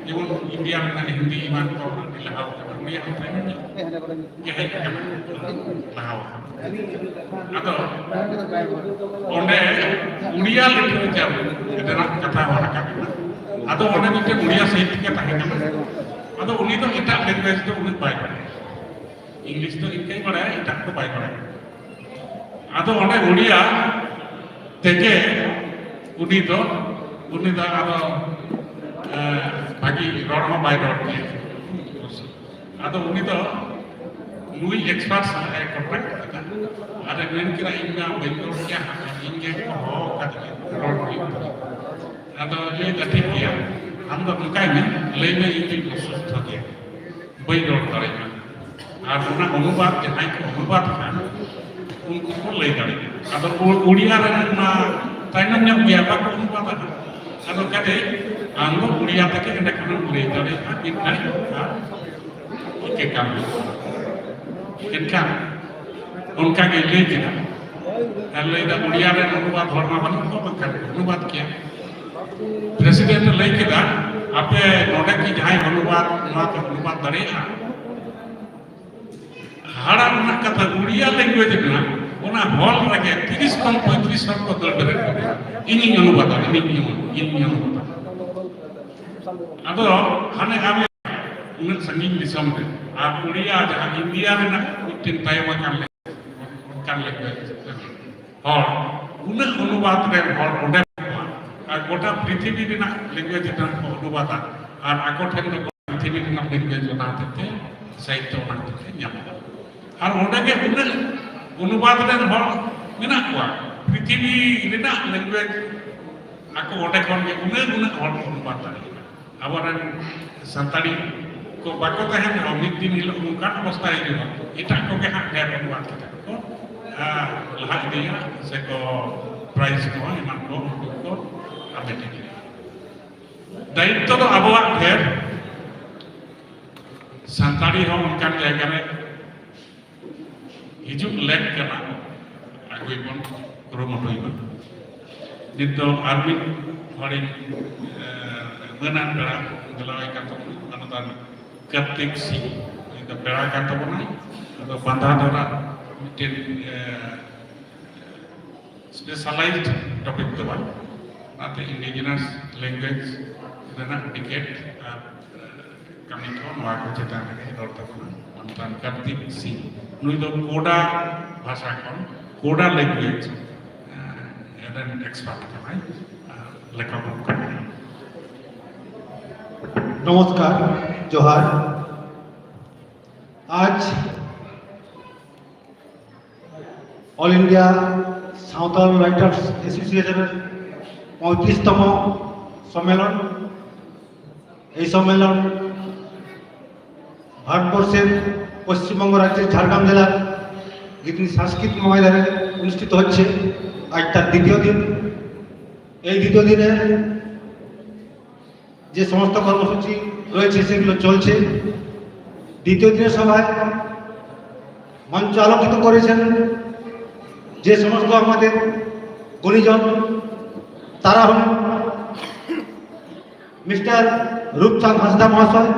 ᱡᱮᱢᱚᱱ ᱤᱱᱰᱤᱭᱟ ᱨᱮᱱᱟᱜ ᱦᱤᱱᱫᱤ ᱮᱢᱟᱱ ᱠᱚ ᱟᱹᱰᱤ ᱞᱟᱦᱟ ᱟᱠᱟᱱᱟ, ᱩᱲᱤᱭᱟ ᱦᱚᱸ ᱛᱟᱭᱱᱚᱢ ᱧᱚᱜ ᱜᱮ ᱦᱮᱡ ᱟᱠᱟᱱᱟ, ᱞᱟᱦᱟ ᱟᱠᱟᱱᱟ᱾ ᱟᱫᱚ ᱚᱸᱰᱮ ᱩᱲᱤᱭᱟ literature ᱨᱮᱱᱟᱜ ᱠᱟᱛᱷᱟ ᱦᱚᱸ ᱨᱟᱠᱟᱵ ᱮᱱᱟ᱾ ᱟᱫᱚ ᱚᱸᱰᱮ ᱢᱤᱫᱴᱮᱱ ᱩᱲᱤᱭᱟ ᱥᱟᱦᱤᱛᱭᱤᱠ ᱮ ᱛᱟᱦᱮᱸ ᱠᱟᱱᱟ᱾ ᱟᱫᱚ ᱩᱱᱤ ᱫᱚ ᱮᱴᱟᱜ language ᱫᱚ ᱩᱱᱟᱹᱜ ᱵᱟᱭ ᱵᱟᱲᱟᱭᱟ, English ᱫᱚ ᱤᱱᱠᱟᱹᱭ ᱵᱟᱲᱟᱭᱟ, ᱮᱴᱟᱜ ᱫᱚ ᱵᱟᱭ ᱵᱟᱲᱟᱭᱟ᱾ ᱟᱫᱚ ᱚᱸᱰᱮ ᱩᱲᱤᱭᱟ ᱛᱮᱜᱮ ᱩᱱᱤ ᱫᱚ, ᱩᱱᱤ ᱫᱚ ᱟᱫᱚ, ᱮ, ᱵᱷᱟᱹᱜᱤ ᱨᱚᱲ ᱦᱚᱸ ᱵᱟᱭ ᱨᱚᱲ ᱠᱮᱭᱟ᱾ ᱟᱫᱚ ᱩᱱᱤ ᱫᱚ ᱱᱩᱭ expert ᱥᱟᱞᱟᱜ ᱮ contact ᱠᱮᱫᱟ᱾ ᱟᱨ ᱮ ᱢᱮᱱ ᱠᱮᱫᱟ, "ᱤᱧ ᱢᱟ ᱵᱟᱹᱧ ᱨᱚᱲ ᱠᱮᱭᱟ, ᱤᱧ ᱜᱮ ᱠᱚ ᱦᱚᱦᱚ ᱟᱠᱟᱫᱤᱧᱟ, ᱨᱚᱲ ᱦᱩᱭᱩᱜ ᱛᱟᱢᱟ᱾ ᱟᱫᱚ ᱞᱟᱹᱭ ᱫᱟ, ᱴᱷᱤᱠ ᱜᱮᱭᱟ, ᱟᱢ ᱫᱚ ᱱᱚᱝᱠᱟᱭ ᱢᱮ, ᱞᱟᱹᱭ ᱢᱮ, ᱤᱧ ᱫᱩᱧ ᱚᱥᱩᱥᱛᱷᱚ ᱜᱮᱭᱟ, ᱵᱟᱹᱧ ᱨᱚᱲ ᱫᱟᱲᱮᱭᱟᱜ ᱠᱟᱱᱟ᱾ ᱟᱨ ᱚᱱᱟ ᱚᱱᱩᱵᱟᱫ ᱡᱟᱦᱟᱸᱭ ᱠᱚ ᱚᱱᱩᱵᱟᱫ ᱠᱷᱟᱱ, ᱩᱱᱠᱩ ᱠᱚ ᱞᱟᱹᱭ ᱫᱟᱲᱮᱭᱟᱜᱼᱟ᱾ ᱟᱫᱚ ᱩ-, ᱩᱲᱤᱭᱟ ᱨᱮᱱ ᱢᱟ ᱛᱟᱭᱱᱚᱢ ᱧᱚᱜ ᱜᱮᱭᱟ, ᱵᱟᱠᱚ ᱚᱱᱩᱵᱟᱫᱟ᱾ ᱟᱫᱚ ᱠᱟᱛᱮ ᱟᱢ ᱫᱚ ᱩᱲᱤᱭᱟ ᱛᱮᱜᱮ ᱮᱸᱰᱮ ᱠᱷᱟᱱᱮᱢ ᱞᱟᱹᱭ ᱫᱟᱲᱮᱭᱟᱜᱼᱟ, ᱢᱤᱫᱴᱟᱝ ᱟᱨ ᱤᱠᱟᱹ ᱠᱟᱹᱢᱤ᱾ ᱮᱱᱠᱷᱟᱱ ᱚᱱᱠᱟ ᱜᱮ ᱞᱟᱹᱭ ᱠᱮᱫᱟ᱾ ᱟᱨ ᱞᱟᱹᱭ ᱫᱟ, ᱩᱲᱤᱭᱟ ᱨᱮᱱ ᱚᱱᱩᱵᱟᱫ ᱦᱚᱲ ᱢᱟ ᱵᱟᱹᱱᱩᱜ ᱠᱚᱣᱟ, ᱵᱟᱝᱠᱷᱟᱱ ᱚᱱᱩᱵᱟᱫ ᱠᱮᱭᱟ᱾ ᱯᱨᱮᱥᱤᱰᱮᱱᱴ ᱮ ᱞᱟᱹᱭ ᱠᱮᱫᱟ, ᱟᱯᱮ ᱱᱚᱰᱮ ᱠᱤ ᱡᱟᱦᱟᱸᱭ ᱚᱱᱩᱵᱟᱫ, ᱱᱚᱣᱟ ᱯᱮ ᱚᱱᱩᱵᱟᱫ ᱫᱟᱲᱮᱭᱟᱜᱼᱟ? ᱦᱟᱦᱟᱲᱟᱜ ᱨᱮᱱᱟᱜ ᱠᱟᱛᱷᱟ, ᱩᱲᱤᱭᱟ language ᱨᱮᱱᱟᱜ ᱚᱱᱟ ᱦᱚᱞ ᱨᱮᱜᱮ ᱛᱤᱨᱤᱥ ᱠᱷᱚᱱ ᱯᱚᱸᱭᱛᱨᱤᱥ ᱦᱚᱲ ᱠᱚ ᱫᱟᱹᱲ ᱵᱮᱨᱮᱫ ᱠᱮᱫᱟ, "ᱤᱧᱤᱧ ᱚᱱᱩᱵᱟᱫᱟ, ᱤᱧᱤᱧ ᱚᱱᱩᱵᱟᱫᱟ, ᱤᱧᱤᱧ ᱚᱱᱩᱵᱟᱫᱟ᱾" ᱟᱫᱚ ᱦᱟᱱᱮ ᱟᱞᱮ ᱩᱱᱟᱹᱜ ᱥᱟᱺᱜᱤᱧ ᱫᱤᱥᱚᱢ ᱨᱮ, ᱟᱨ ᱩᱲᱤᱭᱟ ᱡᱟᱦᱟᱸ ᱤᱱᱰᱤᱭᱟ ᱨᱮᱱᱟᱜ ᱢᱤᱫᱴᱮᱱ ᱛᱟᱭᱚᱢ ᱟᱠᱟᱱ ᱞᱮ-, ᱚᱱᱠᱟᱱ language ᱦᱚᱲ, ᱩᱱᱟᱹᱜ ᱚᱱᱩᱵᱟᱫ ᱨᱮᱱ ᱦᱚᱲ ᱚᱸᱰᱮ ᱢᱮᱱᱟᱜ ᱠᱚᱣᱟ, ᱟᱨ ᱜᱚᱴᱟ ᱯᱨᱤᱛᱷᱤᱵᱤ ᱨᱮᱱᱟᱜ language ᱨᱮᱱᱟᱜ ᱠᱚ ᱚᱱᱩᱵᱟᱫᱟ, ᱟᱨ ᱟᱠᱚ ᱴᱷᱮᱱ ᱫᱚ ᱜᱚᱴᱟ ᱯᱨᱤᱛᱷᱤᱵᱤ ᱨᱮᱱᱟᱜ language ᱚᱱᱟ ᱦᱚᱛᱮᱡ ᱛᱮ, ᱥᱟᱦᱤᱛᱛᱚ ᱚᱱᱟ ᱦᱚᱛᱮᱡ ᱛᱮ ᱧᱟᱢᱚᱜᱼᱟ᱾ ᱟᱨ ᱚᱸᱰᱮ ᱜᱮ ᱩᱱᱟᱹᱜ ᱚᱱᱩᱵᱟᱫ ᱨᱮᱱ ᱦᱚᱲ ᱢᱮᱱᱟᱜ ᱠᱚᱣᱟ, ᱯᱨᱤᱛᱷᱤᱵᱤ ᱨᱮᱱᱟᱜ language ᱟᱠᱚ ᱚᱸᱰᱮ ᱠᱷᱚᱱ ᱜᱮ ᱩᱱᱟᱹᱜ, ᱩᱱᱟᱹᱜ ᱦᱚᱲ ᱠᱚ ᱚᱱᱩᱵᱟᱫ ᱫᱟᱲᱮᱭᱟᱜᱼᱟ᱾ ᱟᱵᱚᱨᱮᱱ ᱥᱟᱱᱛᱟᱲᱤ ᱠᱚ ᱵᱟᱠᱚ ᱛᱟᱦᱮᱱ ᱨᱮᱦᱚᱸ, ᱢᱤᱫ ᱫᱤᱱ ᱦᱤᱞᱳᱜ ᱱᱚᱝᱠᱟᱱ ᱚᱵᱚᱥᱛᱟ ᱦᱤᱡᱩᱜᱼᱟ, ᱮᱴᱟᱜ ᱠᱚᱜᱮ ᱦᱟᱸᱜ ᱰᱷᱮᱨ ᱚᱱᱩᱵᱟᱫ ᱠᱟᱛᱮ ᱠᱚ, ᱟ, ᱞᱟᱦᱟ ᱤᱫᱤᱭᱟ, ᱥᱮ ᱠᱚ prize ᱠᱚ ᱮᱢᱟᱱ ᱠᱚ ᱩᱱᱠᱩ ᱠᱚ ᱫᱟᱭᱤᱛᱛᱚ ᱫᱚ ᱟᱵᱚᱣᱟᱜ ᱰᱷᱮᱨ᱾ ᱥᱟᱱᱛᱟᱲᱤ ᱦᱚᱸ ᱚᱱᱠᱟᱱ ᱡᱟᱭᱜᱟ ᱨᱮ ᱦᱤᱡᱩᱜ ᱞᱮᱠ ᱠᱟᱱᱟ, ᱟᱹᱜᱩᱭ ᱵᱚᱱ, ᱠᱩᱨᱩᱢᱩᱴᱩᱭ ᱵᱚᱱ᱾ ᱱᱤᱛ ᱫᱚ ᱟᱨ ᱢᱤᱫ ᱦᱚᱲᱤᱧ, ᱮ, ᱢᱟᱹᱱᱟᱱ ᱯᱮᱲᱟ ᱫᱮᱞᱟᱣᱟᱭ ᱠᱟᱱ ᱛᱟᱵᱚᱱᱟ, ᱢᱟᱱᱚᱛᱟᱱ ᱠᱟᱨᱛᱤᱠ ᱥᱤᱝ, ᱩᱱᱤ ᱫᱚ ᱯᱮᱲᱟ ᱠᱟᱱ ᱛᱟᱵᱚᱱᱟᱭ᱾ ᱟᱫᱚ ᱵᱟᱸᱫᱷᱟ ᱫᱚ ᱱᱟᱜ ᱢᱤᱫᱴᱮᱱ, ᱮ, specialized topic ᱫᱚ ᱵᱟᱝ, ᱚᱱᱟᱛᱮ indigenous language ᱨᱮᱱᱟᱜ decade ᱟᱨ, ᱮ, ᱠᱟᱹᱢᱤ ᱠᱚ, ᱱᱚᱣᱟ ᱠᱚ ᱪᱮᱛᱟᱱ ᱨᱮᱜᱮ ᱨᱚᱲ ᱛᱟᱵᱚᱱᱟ ᱢᱟᱱᱚᱛᱟᱱ ᱠᱟᱨᱛᱤᱠ ᱥᱤᱝ᱾ ᱱᱩᱭ ᱫᱚ ᱠᱳᱰᱟ ᱵᱷᱟᱥᱟ ᱠᱷᱚᱱ, ᱠᱳᱰᱟ language, ᱮ, ᱨᱮᱱ expert ᱠᱟᱱᱟᱭ, ᱟᱨ ᱞᱮᱠᱷᱚᱠ ᱦᱚᱸ ᱠᱟᱱᱟᱭ᱾ ᱱᱚᱢᱚᱥᱠᱟᱨ, ᱡᱚᱦᱟᱨ᱾ ᱟᱡ All India Santal Writers Association পঁয়ত্রিশতম সম্মেলন। এই সম্মেলন ভারতবর্ষের পশ্চিমবঙ্গ রাজ্যের ঝাড়গ্রাম জেলার গিরনি সাংস্কৃতিক ময়দানে অনুষ্ঠিত হচ্ছে। আজ তার দ্বিতীয় দিন। এই দ্বিতীয় দিনে যে সমস্ত কর্মসূচি রয়েছে, সেগুলো চলছে। দ্বিতীয় দিনের সভায় মঞ্চ আলোকিত করেছেন যে সমস্ত আমাদের গুণীজন, তারা হলেন মিস্টার রূপচাঁদ হাঁসদা মহাশয়,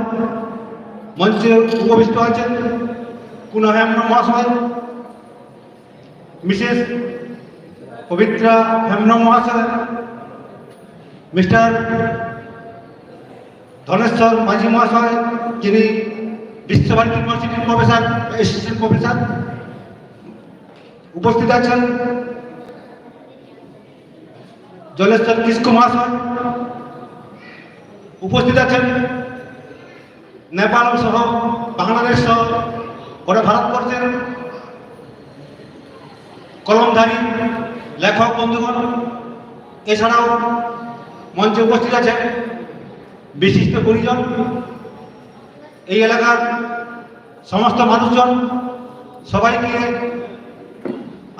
মঞ্চে উপবিষ্ট আছেন কুনা হেমব্রম মহাশয়, মিসেস পবিত্রা হেমব্রম মহাশয়, মিস্টার ধনেশ্বর মাঝি মহাশয়, যিনি বিশ্বভারতী ইউনিভার্সিটির প্রফেসর, অ্যাসিস্ট্যান্ট প্রফেসর, উপস্থিত আছেন জলেশ্বর কিস্কু মহাশয়, উপস্থিত আছেন নেপাল সহ, বাংলাদেশ সহ, গোটা ভারতবর্ষের কলমধারী লেখক বন্ধুগণ, এছাড়াও মঞ্চে উপস্থিত আছেন বিশিষ্ট গুণীজন, এই এলাকার সমস্ত মানুষজন, সবাইকে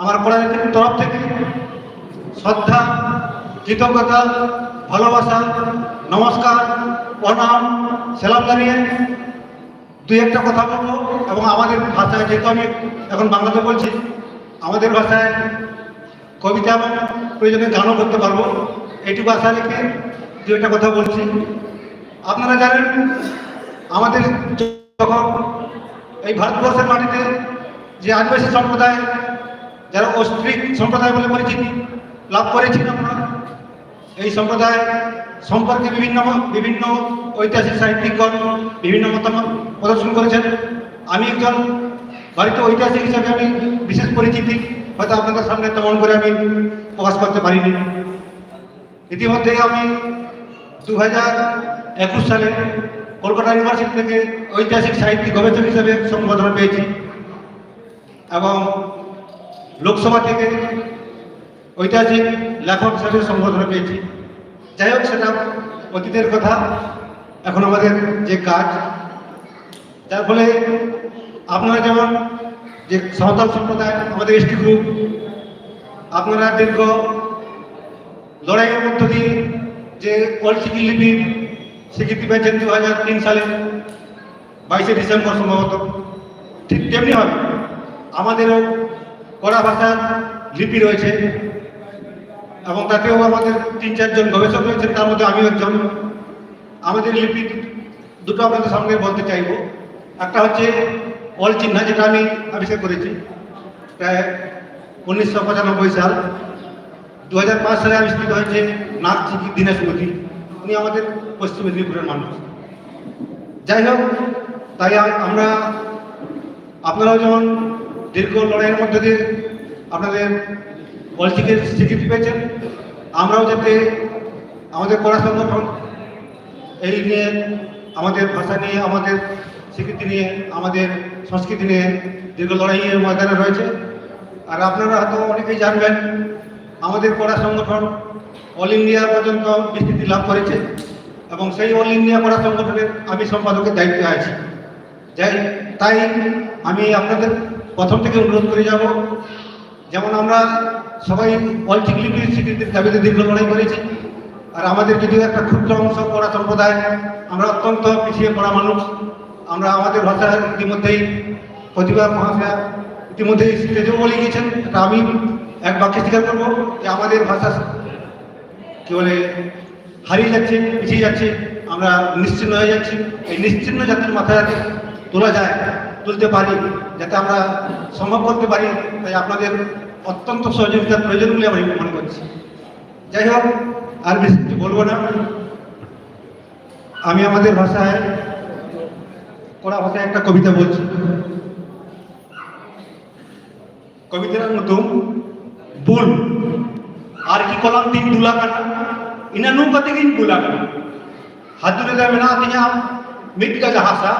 আমার কড়ানির তরফ থেকে শ্রদ্ধা কৃতজ্ঞতা, ভালোবাসা, নমস্কার, প্রণাম, সালাম জানিয়ে দুই একটা কথা বলবো। এবং আমাদের ভাষায়, যেহেতু আমি এখন বাংলাতে বলছি, আমাদের ভাষায় কবিতা এবং প্রয়োজনে গানও করতে পারবো, এইটুকু আশা রেখে দু একটা কথা বলছি। আপনারা জানেন, আমাদের যখন এই ভারতবর্ষের মাটিতে যে আদিবাসী সম্প্রদায়, যারা অস্ট্রিক সম্প্রদায় বলে পরিচিতি লাভ করেছি আমরা, এই সম্প্রদায় সম্পর্কে বিভিন্ন বিভিন্ন ঐতিহাসিক সাহিত্যিকগণ বিভিন্ন মতামত প্রদর্শন করেছেন। আমি একজন ভারতীয় ঐতিহাসিক হিসাবে আমি বিশেষ পরিচিতি হয়তো আপনাদের সামনে তেমন করে আমি প্রকাশ করতে পারিনি। ইতিমধ্যে আমি দু হাজার একুশ সালে কলকাতা ইউনিভার্সিটি থেকে ঐতিহাসিক সাহিত্যিক গবেষক হিসেবে সম্বর্ধনা পেয়েছি এবং লোকসভা থেকে ঐতিহাসিক লেখক হিসেবে সম্বর্ধনা পেয়েছি। যাই হোক, সেটা অতীতের কথা। এখন আমাদের যে কাজ, যার ফলে আপনারা যেমন যে সাঁওতাল সম্প্রদায়, আমাদের এসটি গ্রুপ, আপনারা দীর্ঘ লড়াইয়ের মধ্য দিয়ে যে অলচিকি লিপির স্বীকৃতি পেয়েছেন দু হাজার তিন সালে বাইশে ডিসেম্বর সম্ভবত, ঠিক তেমনিভাবে আমাদেরও করা ভাষার লিপি রয়েছে এবং তাতেও আমাদের তিন চারজন গবেষক রয়েছেন, তার মধ্যে আমিও একজন। আমাদের লিপি দুটো আপনাদের সামনে বলতে চাইব। একটা হচ্ছে অল চিহ্না, যেটা আমি আবিষ্কার করেছি প্রায় উনিশশো পঁচানব্বই সাল। দু হাজার পাঁচ সালে আবিষ্কৃত হয়েছে নাথ চিকি দীনেশ মোদী, উনি আমাদের পশ্চিম মেদিনীপুরের মানুষ। যাই হোক, তাই আ- আমরা, আপনারাও যেমন দীর্ঘ লড়াইয়ের মধ্যে দিয়ে আপনাদের অলচিকির স্বীকৃতি পেয়েছেন, আমরাও যাতে আমাদের করা সংগঠন এই নিয়ে, আমাদের ভাষা নিয়ে, আমাদের স্বীকৃতি নিয়ে, আমাদের সংস্কৃতি নিয়ে দীর্ঘ লড়াইয়ের ময়দানে রয়েছে। আর আপনারা হয়তো অনেকেই জানবেন, আমাদের করা সংগঠন অল ইন্ডিয়া পর্যন্ত বিস্তৃতি লাভ করেছে এবং সেই অল ইন্ডিয়া করা সংগঠনের আমি সম্পাদকের দায়িত্বে আছি। যাই, তাই আমি আপনাদের প্রথম থেকে অনুরোধ করে যাব, যেমন আমরা সবাই অলচিকি লিপির স্বীকৃতির দাবিতে দীর্ঘ লড়াই করেছি। আর আমাদের যদিও একটা ক্ষুদ্র অংশ কড়া সম্প্রদায়, আমরা অত্যন্ত পিছিয়ে পড়া মানুষ। আমরা আমাদের ভাষা ইতিমধ্যেই প্রতিভা মহাশয়া ইতিমধ্যেই স্টেজেও বলে গিয়েছেন, এটা আমি এক বাক্যে স্বীকার করবো যে আমাদের ভাষা কি বলে হারিয়ে যাচ্ছে, পিছিয়ে যাচ্ছে, আমরা নিশ্চিহ্ন হয়ে যাচ্ছি। এই নিশ্চিহ্ন জাতির মাথা যাতে তোলা যায়, তুলতে পারি, যাতে আমরা সম্ভব করতে পারি, তাই আপনাদের অত্যন্ত সহযোগিতার প্রয়োজন বলে আমি মনে করছি। যাই হোক, আর বেশি কিছু বলবো না। আমি আমাদের ভাষায়, কড়া ভাষায় একটা কবিতা বলছি। ᱠᱚᱵᱤᱛᱟ ᱨᱮᱱᱟᱜ ᱧᱩᱛᱩᱢ ᱵᱩᱞ᱾ ᱟᱨᱠᱤ ᱠᱚᱞᱟᱢ ᱛᱤᱧ ᱫᱩᱞ ᱟᱠᱟᱱᱟ, ᱤᱱᱟᱹ ᱱᱩ ᱠᱟᱛᱮ ᱜᱤᱧ ᱵᱩᱞ ᱟᱠᱟᱱᱟ᱾ ᱦᱟᱹᱛᱩᱲᱤ ᱨᱮ ᱢᱮᱱᱟᱜ ᱛᱤᱧᱟ ᱢᱤᱫ ᱜᱟᱡᱟ ᱦᱟᱥᱟ,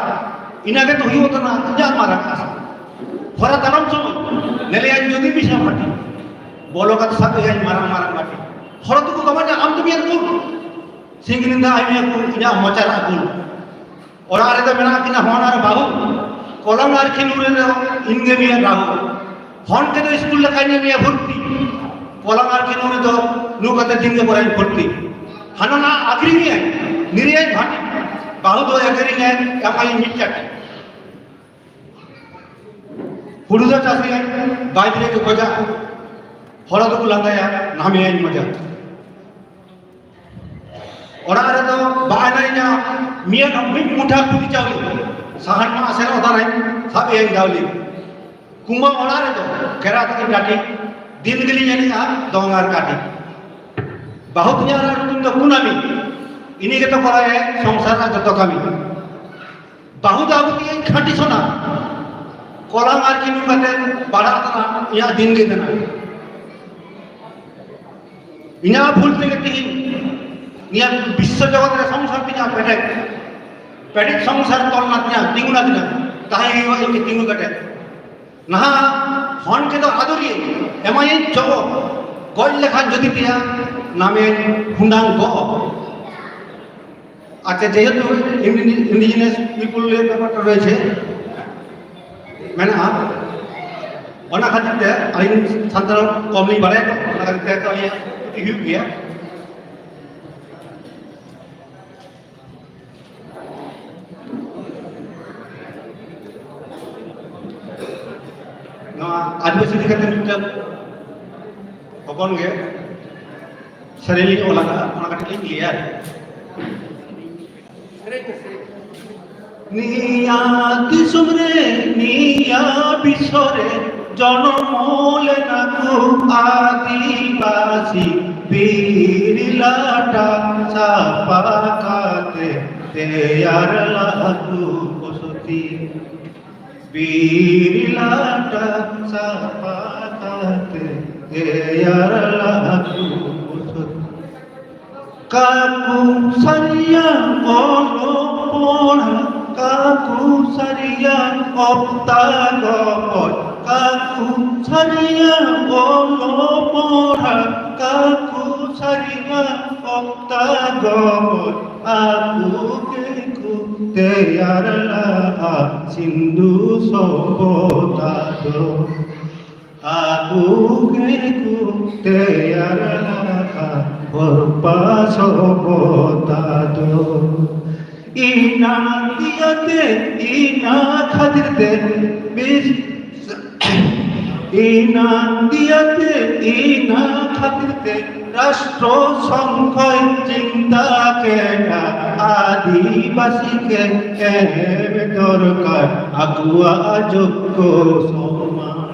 ᱤᱱᱟᱹ ᱜᱮᱛᱚ ᱦᱩᱭᱩᱜ ᱠᱟᱱᱟ ᱤᱧᱟᱹᱜ ᱢᱟᱨᱟᱝ ᱟᱥᱟ᱾ ᱦᱚᱨᱟ ᱛᱟᱲᱟᱢ ᱥᱚᱢᱚᱭ ᱧᱮᱞᱮᱭᱟᱹᱧ ᱡᱩᱫᱤ ᱢᱤᱥᱟ ᱵᱷᱟᱹᱴᱤ, ᱵᱚᱞᱚ ᱠᱟᱛᱮ ᱥᱟᱵ ᱮᱭᱟᱹᱧ ᱢᱟᱨᱟᱝ ᱢᱟᱨᱟᱝ ᱵᱟᱹᱴᱤ᱾ ᱦᱚᱲ ᱫᱚᱠᱚ ᱜᱟᱢᱟᱧᱟ, "ᱟᱢ ᱫᱚᱢ ᱭᱟᱨ ᱠᱩᱞ?" ᱥᱤᱝ ᱱᱤᱫᱟᱹ ᱟᱭ ᱢᱮ ᱠᱩᱞ, ᱤᱧᱟᱹᱜ ᱢᱚᱪᱟ ᱨᱮ ᱠᱩᱞ᱾ ᱚᱲᱟᱜ ᱨᱮᱫᱚ ᱢᱮᱱᱟᱜ ᱠᱤᱱᱟ ᱦᱚᱱ ᱟᱨ ᱵᱟᱹᱦᱩ᱾ ᱠᱚᱞᱟᱢ ᱟᱨ ᱠᱷᱤᱞᱩ ᱨᱮᱫᱚ ᱤᱧ ᱜᱮ ᱢᱮᱭᱟ ᱨᱟᱦᱩ᱾ ᱦᱚᱱ ᱛᱮᱫᱚ ᱥᱠᱩᱞ ᱞᱮᱠᱟᱧ ᱢᱮᱭᱟ ᱵᱷᱚᱨᱛᱤ᱾ ᱠᱚᱞᱟᱢ ᱟᱨ ᱠᱷᱤᱞᱩ ᱨᱮᱫᱚ ᱱᱩ ᱠᱟᱛᱮ ᱫᱤᱱ ᱜᱮ ᱯᱚᱨᱟᱧ ᱵᱷᱚᱨᱛᱤ᱾ ᱦᱟᱱᱟ ᱱᱟ ᱟᱹᱠᱷᱨᱤᱧ ᱤᱧ, ᱱᱤᱨᱟᱹᱭᱟᱧ ᱵᱷᱟᱹᱴᱤ᱾ ᱵᱟᱹᱦᱩ ᱫᱚ ᱮᱜᱮᱨᱤᱧᱟᱭ, ᱮᱢᱟᱭᱤᱧ ᱢᱤᱫ ᱪᱟᱹᱴᱤ᱾ ᱦᱩᱲᱩ ᱫᱚ ᱪᱟᱥ ᱤᱧ, ᱵᱟᱭ ᱫᱤᱱ ᱜᱮ ᱜᱚᱡᱟ᱾ ᱦᱚᱲ ᱫᱚᱠᱚ ᱞᱟᱸᱫᱟᱭᱟ, ᱱᱟᱢᱮᱭᱟᱧ ᱢᱚᱡᱟ᱾ ᱚᱲᱟᱜ ᱨᱮᱫᱚ ᱵᱟᱭ ᱱᱟᱭᱤᱧᱟ, ᱢᱤᱭᱟᱹ ᱢᱤᱫ ᱢᱩᱴᱷᱟ ᱠᱩᱞᱤ ᱪᱟᱣᱞᱮ, ᱥᱟᱦᱟᱱ ᱢᱟ ᱟᱥᱮᱨ ᱚᱫᱟᱨᱟᱹᱧ, ᱥᱟᱵ ᱮᱭᱟᱹᱧ ᱫᱟᱣᱞᱮ᱾ ᱠᱩᱢᱵᱟᱹ ᱚᱲᱟᱜ ᱨᱮᱫᱚ ᱠᱮᱨᱟ ᱛᱟᱹᱠᱤᱱ ᱰᱟᱹᱴᱤ, ᱫᱤᱱ ᱜᱮᱞᱤᱧ ᱮᱱᱮᱡᱼᱟ ᱫᱚᱝ ᱟᱨ ᱠᱟᱹᱴᱤ᱾ ᱵᱟᱹᱦᱩ ᱛᱤᱧᱟᱹ ᱟᱨ ᱧᱩᱛᱩᱢ ᱫᱚ ᱠᱩᱱᱟᱹᱢᱤ, ᱤᱱᱤ ᱜᱮᱛᱚ ᱠᱚᱨᱟᱣᱮ ᱥᱚᱝᱥᱟᱨ ᱨᱮᱱᱟᱜ ᱡᱚᱛᱚ ᱠᱟᱹᱢᱤ᱾ ᱵᱟᱹᱦᱩ ᱫᱚ ᱟᱹᱜᱩ ᱠᱮᱫᱟᱹᱧ ᱠᱷᱟᱹᱴᱤ ᱥᱚᱱᱟ, ᱠᱚᱞᱟᱢ ᱟᱨ ᱠᱤᱱᱩ ᱠᱟᱛᱮ ᱵᱟᱲᱟᱜ ᱠᱟᱱᱟ ᱤᱧᱟᱹᱜ ᱫᱤᱱ ᱜᱮ ᱠᱟᱱᱟ᱾ ᱤᱧᱟᱹᱜ ᱵᱷᱩᱞ ᱛᱮᱜᱮ ᱛᱤᱦᱤᱧ ᱱᱤᱭᱟᱹ ᱵᱤᱥᱥᱚ ᱡᱚᱜᱚᱛ ᱨᱮ ᱥᱚᱝᱥᱟᱨ ᱛᱤᱧᱟᱹ ᱯᱮᱴᱮᱡ, ᱯᱮᱴᱮᱡ ᱥᱚᱝᱥᱟᱨ ᱛᱚᱞ ᱱᱟ ᱛᱤᱧᱟᱹ, ᱛᱤᱸᱜᱩ ᱱᱟ ᱛᱤᱧᱟᱹ, ᱛᱟᱦᱮᱸ ᱦᱩᱭᱩᱜᱼᱟ ᱤᱧ ᱜᱮ ᱛᱤᱸᱜᱩ ᱠᱟᱛᱮ᱾ ᱱᱟᱦᱟᱜ ᱦᱚᱱ ᱠᱮᱫᱚ ᱟᱫᱚᱨᱤᱭᱟᱹ, ᱮᱢᱟᱭᱟᱹᱧ ᱪᱚᱜᱚ, ᱜᱚᱡ ᱞᱮᱠᱷᱟᱱ ᱡᱩᱫᱤ ᱛᱮᱭᱟ, ᱱᱟᱢᱮ ᱦᱩᱸᱰᱟᱝ ᱜᱚᱜ᱾ আচ্ছা, যেহেতু ইন্ডিজিনাস পিপল এর ব্যাপারটা রয়েছে, ম্যাডাম, ᱚᱱᱟ ᱠᱷᱟᱹᱛᱤᱨ ᱛᱮ ᱟᱹᱞᱤᱧ ᱥᱟᱱᱛᱟᱲ ᱠᱚᱢ ᱞᱤᱧ ᱵᱟᱲᱟᱭᱟ ᱛᱚ, ᱚᱱᱟ ᱠᱷᱟᱹᱛᱤᱨ ᱛᱮ ᱛᱚ ᱟᱹᱞᱤᱧᱟᱜ ᱠᱷᱚᱛᱤ ᱦᱩᱭᱩᱜ ᱜᱮᱭᱟ᱾ ᱱᱚᱣᱟ ᱟᱹᱫᱤᱵᱟᱹᱥᱤ ᱤᱫᱤ ᱠᱟᱛᱮ ᱢᱤᱫᱴᱟᱝ ᱦᱚᱯᱚᱱ ᱜᱮ ᱥᱮᱨᱮᱧ ᱞᱤᱧ ᱚᱞ ᱟᱠᱟᱫᱼᱟ, ᱚᱱᱟ ᱠᱟᱹᱴᱤᱡ ᱞᱤᱧ ᱞᱟᱹᱭᱟ᱾ ᱱᱤᱭᱟ ᱫᱤᱥᱚᱢ ᱨᱮ, ᱱᱤᱭᱟ ᱵᱤᱥᱥᱚ ᱨᱮ ᱡᱚᱱᱚᱢ ᱞᱮᱱᱟ ᱠᱚ ᱟᱹᱫᱤᱵᱟᱹᱥᱤ ᱵᱤᱨ ᱞᱟᱴᱟ ᱥᱟᱯᱷᱟ ᱠᱟᱛᱮ ᱛᱮᱭᱟᱨ ᱞᱟᱜ ᱠᱚ ᱵᱚᱥᱚᱛᱤ᱾ ᱵᱤᱨ ᱞᱟᱴᱟ ᱥᱟᱯᱷᱟ ᱠᱟᱛᱮ ᱛᱮᱭᱟᱨ ᱞᱟᱜ ᱠᱚ ᱵᱚᱥᱚᱛᱤ᱾ ᱠᱟᱠᱩ ᱥᱟᱹᱨᱤᱭᱟ ᱚᱞᱚᱜ ᱯᱚᱲᱦᱟ, ᱠᱟᱠᱩ ᱥᱟᱹᱨᱤᱭᱟ ᱚᱠᱛᱟ ᱜᱚᱯᱚᱡ, ᱠᱟᱠᱩ ᱥᱟᱹᱨᱤᱭᱟ ᱚᱞᱚᱜ ᱯᱚᱲᱦᱟ, ᱠᱟᱠᱩ ᱥᱟᱹᱨᱤᱭᱟ ᱚᱠᱛᱟ ᱜᱚᱯᱚᱡ, ᱟᱠᱚ ᱜᱮᱠᱚ ᱛᱮᱭᱟᱨ ᱞᱟᱜᱼᱟ ᱥᱤᱱᱫᱷᱩ ᱥᱚᱵᱷᱚᱛᱟ ᱫᱚ᱾ ᱟᱠᱚ ᱜᱮᱠᱚ ᱛᱮᱭᱟᱨ ᱞᱟᱜᱼᱟ ᱦᱚᱨᱚᱯᱯᱟ ᱥᱚᱵᱷᱚᱛᱟ ᱫᱚ᱾ ᱤᱱᱟ ᱤᱭᱟᱹᱛᱮ, ᱤᱱᱟ ᱠᱷᱟᱹᱛᱤᱨ ᱛᱮ ᱵᱤᱥ-, ᱤᱱᱟ ᱤᱭᱟᱹᱛᱮ, ᱤᱱᱟ ᱠᱷᱟᱹᱛᱤᱨ ᱛᱮ ᱨᱟᱥᱴᱨᱚ ᱥᱚᱝᱜᱷᱚᱭ ᱪᱤᱱᱛᱟ ᱠᱮᱫᱟ, ᱟᱹᱫᱤᱵᱟᱹᱥᱤ ᱜᱮ ᱮᱢ ᱫᱚᱨᱠᱟᱨ ᱟᱠᱚᱣᱟᱜ ᱡᱳᱜᱽᱜᱚ ᱥᱚᱢᱟᱱ᱾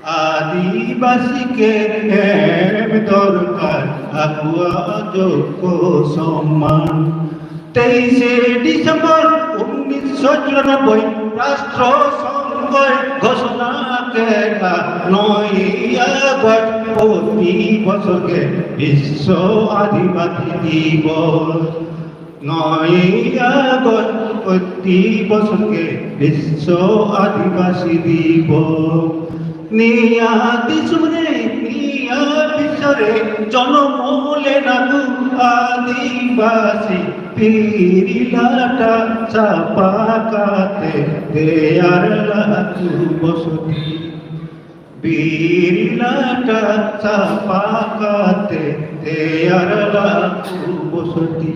ᱟᱹᱫᱤᱵᱟᱹᱥᱤ ᱜᱮ ᱮᱢ ᱫᱚᱨᱠᱟᱨ ᱟᱠᱚᱣᱟᱜ ᱡᱳᱜᱽᱜᱚ ᱥᱚᱢᱢᱟᱱ᱾ ᱛᱮᱭᱤᱥᱮ ᱰᱤᱥᱮᱢᱵᱚᱨ ᱩᱱᱤᱥᱥᱚ ᱪᱩᱨᱟᱱᱚᱵᱵᱳᱭ ᱨᱟᱥᱴᱨᱚ ᱥᱚᱝᱜᱷᱚᱭ ᱜᱷᱳᱥᱚᱱᱟ ᱠᱮᱫᱟ, ᱱᱚᱭ ᱟᱜᱚᱥᱴ ᱯᱨᱚᱛᱤ ᱵᱚᱪᱷᱚᱨ ᱜᱮ ᱵᱤᱥᱥᱚ ᱟᱹᱫᱤᱵᱟᱹᱥᱤ ᱫᱤᱵᱚᱥ᱾ ᱱᱚᱭ ᱟᱜᱚᱥᱴ ᱯᱨᱚᱛᱤ ᱵᱚᱪᱷᱚᱨ ᱜᱮ ᱵᱤᱥᱥᱚ ᱟᱹᱫᱤᱵᱟᱹᱥᱤ ᱫᱤᱵᱚᱥ᱾ ᱱᱤᱭᱟ ᱫᱤᱥᱚᱢ ᱨᱮ, ᱱᱤᱭᱟ ᱵᱤᱥᱥᱚ ᱨᱮ ᱡᱚᱱᱚᱢ ᱞᱮᱱᱟ ᱠᱚ ᱟᱹᱫᱤᱵᱟᱹᱥᱤ ᱵᱤᱨ ᱞᱟᱴᱟ ᱥᱟᱯᱷᱟ ᱠᱟᱛᱮ ᱛᱮᱭᱟᱨ ᱞᱟᱜ ᱠᱚ ᱵᱚᱥᱚᱛᱤ᱾ ᱵᱤᱨ ᱞᱟᱴᱟ ᱥᱟᱯᱷᱟ ᱠᱟᱛᱮ ᱛᱮᱭᱟᱨ ᱞᱟᱜᱼᱟ ᱠᱚ ᱵᱚᱥᱚᱛᱤ᱾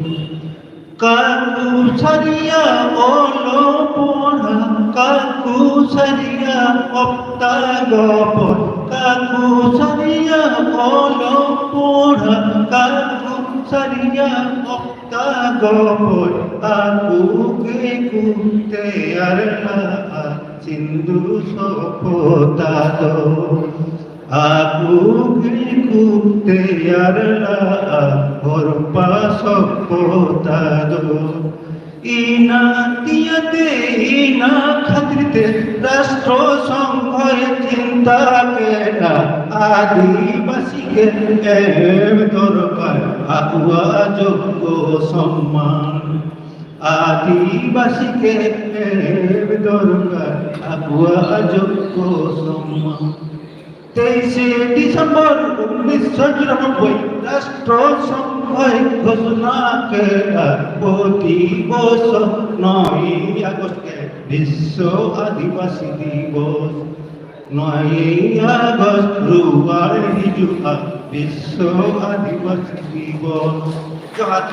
ᱠᱟᱠᱩ ᱥᱟᱹᱨᱤᱭᱟ ᱚᱞᱚᱜ ᱯᱚᱲᱦᱟ, ᱠᱟᱠᱩ ᱥᱟᱹᱨᱤᱭᱟ ᱚᱠᱛᱟ ᱜᱚᱯᱚᱲ, ᱠᱟᱠᱩ ᱥᱟᱹᱨᱤᱭᱟ ᱚᱞᱚᱜ ᱯᱚᱲᱦᱟ, ᱠᱟᱠᱩ ᱥᱟᱹᱨᱤᱭᱟ ᱚᱠᱛᱟ ᱜᱚᱯᱚᱲ, ᱟᱠᱩ ᱜᱮᱠᱩ ᱛᱮᱭᱟᱨ ᱞᱟᱜᱼᱟ ᱥᱤᱱᱫᱩ ᱥᱚᱯᱷᱚᱛᱟ ᱫᱚ᱾ ᱟᱠᱚ ᱜᱮᱠᱚ ᱛᱮᱭᱟᱨ ᱞᱟᱜᱼᱟ ᱦᱚᱨᱯᱟ ᱥᱚᱵᱷᱚᱛᱟ ᱫᱚ᱾ ᱤᱱᱟ ᱛᱤᱭᱟᱛᱮ ᱤᱱᱟ ᱠᱷᱟᱹᱛᱤᱨ ᱛᱮ ᱨᱟᱥᱴᱨᱚ ᱥᱚᱝᱜᱷᱚᱭ ᱪᱤᱱᱛᱟ ᱠᱮᱫᱟ, ᱟᱹᱫᱤᱵᱟᱹᱥᱤ ᱜᱮ ᱮᱢ ᱫᱚᱨᱠᱟᱨ ᱟᱠᱚᱣᱟᱜ ᱡᱳᱜᱽᱜᱚ ᱥᱚᱢᱢᱟᱱ᱾ ᱟᱹᱫᱤᱵᱟᱹᱥᱤ ᱜᱮ ᱮᱢ ᱫᱚᱨᱠᱟᱨ ᱟᱠᱚᱣᱟᱜ ᱡᱳᱜᱽᱜᱚ ᱥᱚᱢᱢᱟᱱ᱾ ᱛᱮᱭᱤᱥᱮ ᱰᱤᱥᱮᱢᱵᱚᱨ ᱩᱱᱤᱥᱥᱚ ᱪᱩᱨᱟᱱᱚᱵᱵᱳᱭ ᱨᱟᱥᱴᱨᱚ ᱥᱚᱝᱜᱷᱚᱭ ᱜᱷᱳᱥᱚᱱᱟ ᱠᱮᱫᱟ ᱯᱨᱚᱛᱤ ᱵᱚᱪᱷᱚᱨ ᱱᱚᱭᱮ ᱟᱜᱚᱥᱴ ᱜᱮ ᱵᱤᱥᱥᱚ ᱟᱹᱫᱤᱵᱟᱹᱥᱤ ᱫᱤᱵᱚᱥ᱾ ᱱᱚᱭᱮ ᱟᱜᱚᱥᱴ ᱨᱩᱣᱟᱹᱲ ᱦᱤᱡᱩᱜᱼᱟ ᱵᱤᱥᱥᱚ ᱟᱹᱫᱤᱵᱟᱹᱥᱤ ᱫᱤᱵᱚᱥ᱾ ᱡᱚᱦᱟᱨ᱾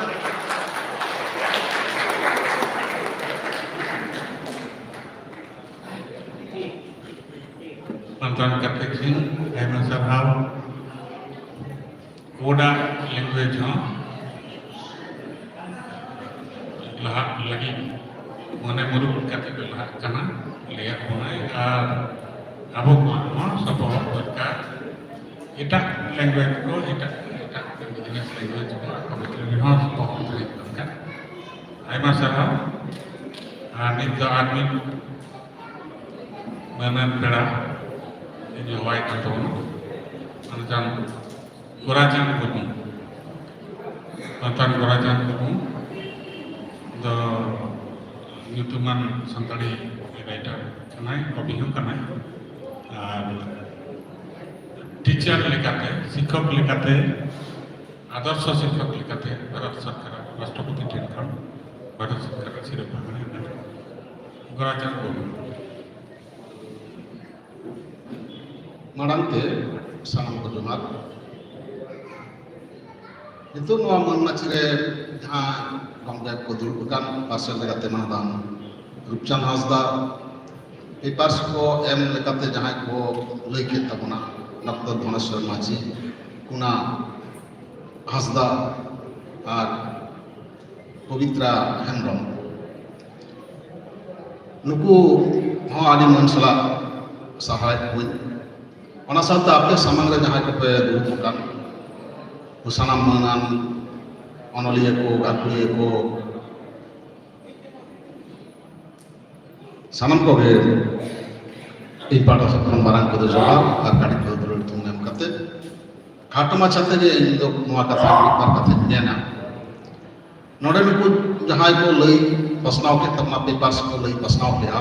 ᱢᱟᱱᱚᱛᱟᱱ ᱜᱟᱛᱮ ᱠᱤᱱ, ᱟᱭᱢᱟ ᱥᱟᱨᱦᱟᱣ᱾ ᱠᱳᱰ ᱟᱜ ᱞᱮᱝᱜᱩᱭᱮᱡᱽ ᱦᱚᱸ ᱞᱟᱦᱟᱜ ᱞᱟᱹᱜᱤᱫ ᱢᱚᱱᱮ ᱢᱩᱨᱩᱠ ᱠᱟᱛᱮ ᱠᱚ ᱞᱟᱦᱟᱜ ᱠᱟᱱᱟ, ᱞᱟᱹᱭᱟᱫ ᱵᱚᱱᱟᱭ᱾ ᱟᱨ ᱟᱵᱚ ᱠᱚᱣᱟᱜ ᱦᱚᱸ ᱥᱚᱯᱚᱦᱚᱫ ᱫᱚᱨᱠᱟᱨ᱾ ᱮᱴᱟᱜ ᱞᱮᱝᱜᱩᱭᱮᱡᱽ ᱠᱚ, ᱮᱴᱟᱜ, ᱮᱴᱟᱜ ᱤᱱᱰᱤᱡᱤᱱᱟᱥ ᱞᱮᱝᱜᱩᱭᱮᱡᱽ ᱠᱚ, ᱟᱠᱚ ᱵᱷᱤᱛᱨᱤ ᱨᱮᱦᱚᱸ ᱥᱚᱯᱚᱦᱚᱫ ᱦᱩᱭᱩᱜ ᱫᱚᱨᱠᱟᱨ᱾ ᱟᱭᱢᱟ ᱥᱟᱨᱦᱟᱣ᱾ ᱟᱨ ᱱᱤᱛ ᱫᱚ ᱟᱨ ᱢᱤᱫ ᱢᱟᱹᱱᱟᱱ ᱯᱮᱲᱟ ᱤᱧ ᱦᱚᱦᱚᱣᱟᱭ ᱠᱟᱱ ᱛᱟᱵᱚᱱᱟ, ᱢᱟᱱᱚᱛᱟᱱ ᱜᱳᱨᱟᱪᱟᱸᱫᱽ ᱢᱩᱨᱢᱩ᱾ ᱢᱟᱱᱚᱛᱟᱱ ᱜᱳᱨᱟᱪᱟᱸᱫᱽ ᱢᱩᱨᱢᱩ ᱫᱚ ᱧᱩᱛᱩᱢᱟᱱ ᱥᱟᱱᱛᱟᱲᱤ ᱨᱟᱭᱴᱟᱨ ᱠᱟᱱᱟᱭ, ᱠᱚᱵᱤ ᱦᱚᱸ ᱠᱟᱱᱟᱭ᱾ ᱟᱨ ᱴᱤᱪᱟᱨ ᱞᱮᱠᱟᱛᱮ, ᱥᱤᱠᱠᱷᱚᱠ ᱞᱮᱠᱟᱛᱮ, ᱟᱫᱚᱨᱥᱚ ᱥᱤᱠᱠᱷᱚᱠ ᱞᱮᱠᱟᱛᱮ ᱵᱷᱟᱨᱚᱛ ᱥᱚᱨᱠᱟᱨᱟᱜ ᱨᱟᱥᱴᱨᱚᱯᱚᱛᱤ ᱴᱷᱮᱱ ᱠᱷᱚᱱ ᱵᱷᱟᱨᱚᱛ ᱥᱚᱨᱠᱟᱨᱟᱜ ᱥᱤᱨᱯᱷᱟᱹ ᱦᱚᱸᱭ ᱧᱟᱢ ᱟᱠᱟᱫᱟ᱾ ᱜᱳᱨᱟᱪᱟᱸᱫᱽ ᱢᱩᱨᱢᱩ᱾ ᱢᱟᱲᱟᱝ ᱛᱮ ᱥᱟᱱᱟᱢ ᱠᱚ ᱡᱚᱦᱟᱨ᱾ ᱱᱤᱛᱚᱜ ᱱᱚᱣᱟ ᱢᱟᱹᱱ ᱢᱟᱹᱪᱤ ᱨᱮ ᱡᱟᱦᱟᱸ ᱜᱚᱢᱠᱮ ᱠᱚ ᱫᱩᱲᱩᱵ ᱟᱠᱟᱱ, ᱯᱟᱨᱥᱮᱞ ᱞᱮᱠᱟᱛᱮ ᱢᱟᱱᱚᱛᱟᱱ ᱨᱩᱯᱪᱟᱸᱫᱽ ᱦᱟᱸᱥᱫᱟ, ᱯᱮᱯᱟᱨᱥ ᱠᱚ ᱮᱢ ᱞᱮᱠᱟᱛᱮ ᱡᱟᱦᱟᱸᱭ ᱠᱚ ᱞᱟᱹᱭ ᱠᱮᱫ ᱛᱟᱵᱚᱱᱟ, ᱰᱚᱠᱴᱚᱨ ᱫᱷᱚᱱᱮᱥᱣᱚᱨ ᱢᱟᱹᱡᱷᱤ, ᱠᱩᱱᱟ ᱦᱟᱸᱥᱫᱟ ᱟᱨ ᱯᱚᱵᱤᱛᱨᱟ ᱦᱮᱢᱵᱨᱚᱢ, ᱱᱩᱠᱩ ᱦᱚᱸ ᱟᱹᱰᱤ ᱢᱟᱹᱱ ᱥᱟᱞᱟᱜ ᱥᱟᱨᱦᱟᱣᱮᱫ ᱠᱚᱣᱟᱹᱧ᱾ ᱚᱱᱟ ᱥᱟᱶᱛᱮ ᱟᱯᱮ ᱥᱟᱢᱟᱝ ᱨᱮ ᱡᱟᱦᱟᱸᱭ ᱠᱚᱯᱮ ᱫᱩᱲᱩᱵ ᱟᱠᱟᱱ, ᱥᱟᱱᱟᱢ ᱢᱟᱹᱱᱟᱱ ᱚᱱᱚᱞᱤᱭᱟᱹ ᱠᱚ, ᱜᱟᱹᱠᱷᱩᱲᱤᱭᱟᱹ ᱠᱚ, ᱥᱟᱱᱟᱢ ᱠᱚᱜᱮ ᱤᱧ ᱯᱟᱦᱴᱟ ᱥᱮᱫ ᱠᱷᱚᱱ ᱢᱟᱨᱟᱝ ᱠᱚᱫᱚ ᱡᱚᱦᱟᱨ ᱟᱨ ᱠᱟᱹᱴᱤᱡ ᱠᱚᱫᱚ ᱫᱩᱞᱟᱹᱲ ᱛᱷᱩᱢ ᱮᱢ ᱠᱟᱛᱮ, ᱠᱷᱟᱴᱚ ᱢᱟᱪᱷᱟ ᱛᱮᱜᱮ ᱤᱧ ᱫᱚ ᱱᱚᱣᱟ ᱠᱟᱛᱷᱟ ᱢᱤᱫ ᱵᱟᱨ ᱠᱟᱛᱷᱟᱧ ᱢᱮᱱᱟ᱾ ᱱᱚᱰᱮ ᱱᱩᱠᱩ ᱡᱟᱦᱟᱸᱭ ᱠᱚ ᱞᱟᱹᱭ ᱯᱟᱥᱱᱟᱣ ᱠᱮᱫ ᱛᱟᱵᱚᱱᱟ, ᱯᱮᱯᱟᱨᱥ ᱠᱚ ᱞᱟᱹᱭ ᱯᱟᱥᱱᱟᱣ ᱠᱮᱫᱼᱟ,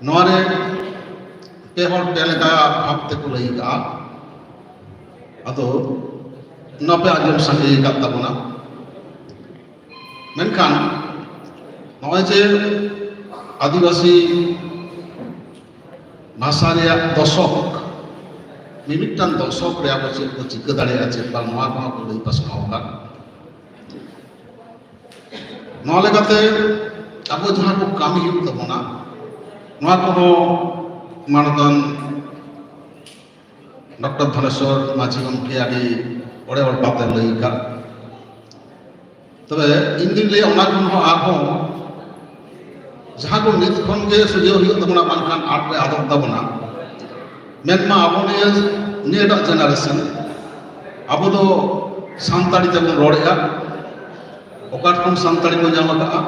ᱱᱚᱣᱟ ᱨᱮ ᱯᱮ ᱦᱚᱲ ᱯᱮ ᱞᱮᱠᱟ ᱵᱷᱟᱵᱽ ᱛᱮᱠᱚ ᱞᱟᱹᱭ ᱠᱟᱜᱼᱟ᱾ ᱟᱫᱚ ᱱᱚᱣᱟ ᱯᱮ ᱟᱸᱡᱚᱢ ᱥᱟᱸᱜᱮ ᱟᱠᱟᱫ ᱛᱟᱵᱚᱱᱟ᱾ ᱢᱮᱱᱠᱷᱟᱱ ᱱᱚᱜᱼᱚᱭ ᱡᱮ ᱟᱹᱫᱤᱵᱟᱹᱥᱤ ᱵᱷᱟᱥᱟ ᱨᱮᱭᱟᱜ ᱫᱚᱥᱚᱠ, ᱢᱤᱢᱤᱫᱴᱟᱝ ᱫᱚᱥᱚᱠ ᱨᱮ ᱟᱵᱚ ᱪᱮᱫ ᱠᱚ ᱪᱤᱠᱟᱹ ᱫᱟᱲᱮᱭᱟᱜᱼᱟ, ᱪᱮᱫ ᱵᱟᱝ, ᱱᱚᱣᱟ ᱠᱚᱦᱚᱸ ᱠᱚ ᱞᱟᱹᱭ ᱯᱟᱥᱱᱟᱣ ᱟᱠᱟᱫ᱾ ᱱᱚᱣᱟ ᱞᱮᱠᱟᱛᱮ ᱟᱵᱚ ᱡᱟᱦᱟᱸ ᱠᱚ ᱠᱟᱹᱢᱤ ᱦᱩᱭᱩᱜ ᱛᱟᱵᱚᱱᱟ, ᱱᱚᱣᱟ ᱠᱚᱦᱚᱸ ᱢᱟᱱᱚᱛᱟᱱ ᱰᱚᱠᱴᱚᱨ ᱫᱷᱚᱱᱮᱥᱣᱚᱨ ᱢᱟᱹᱡᱷᱤ ᱜᱚᱢᱠᱮ ᱟᱹᱰᱤ ᱚᱲᱮ ᱚᱲᱯᱟᱛᱮ ᱞᱟᱹᱭ ᱟᱠᱟᱫ᱾ ᱛᱚᱵᱮ ᱤᱧ ᱫᱩᱧ ᱞᱟᱹᱭᱟ, ᱚᱱᱟ ᱠᱷᱚᱱ ᱦᱚᱸ ᱟᱨᱦᱚᱸ ᱡᱟᱦᱟᱸ ᱠᱚ ᱱᱤᱛ ᱠᱷᱚᱱ ᱜᱮ ᱥᱩᱡᱷᱟᱹᱣ ᱦᱩᱭᱩᱜ ᱛᱟᱵᱚᱱᱟ, ᱵᱟᱝᱠᱷᱟᱱ ᱟᱫ ᱨᱮ ᱟᱫᱚᱜ ᱛᱟᱵᱚᱱᱟ᱾ ᱢᱮᱱᱢᱟ ᱟᱵᱚ ᱱᱤᱭᱟᱹ, ᱱᱤᱭᱟᱹᱴᱟᱜ ᱡᱮᱱᱟᱨᱮᱥᱚᱱ, ᱟᱵᱚ ᱫᱚ ᱥᱟᱱᱛᱟᱲᱤ ᱛᱮᱵᱚᱱ ᱨᱚᱲᱮᱫᱼᱟ᱾ ᱚᱠᱟ ᱠᱷᱚᱱ ᱥᱟᱱᱛᱟᱲᱤ ᱵᱚᱱ ᱧᱟᱢ ᱟᱠᱟᱫᱼᱟ?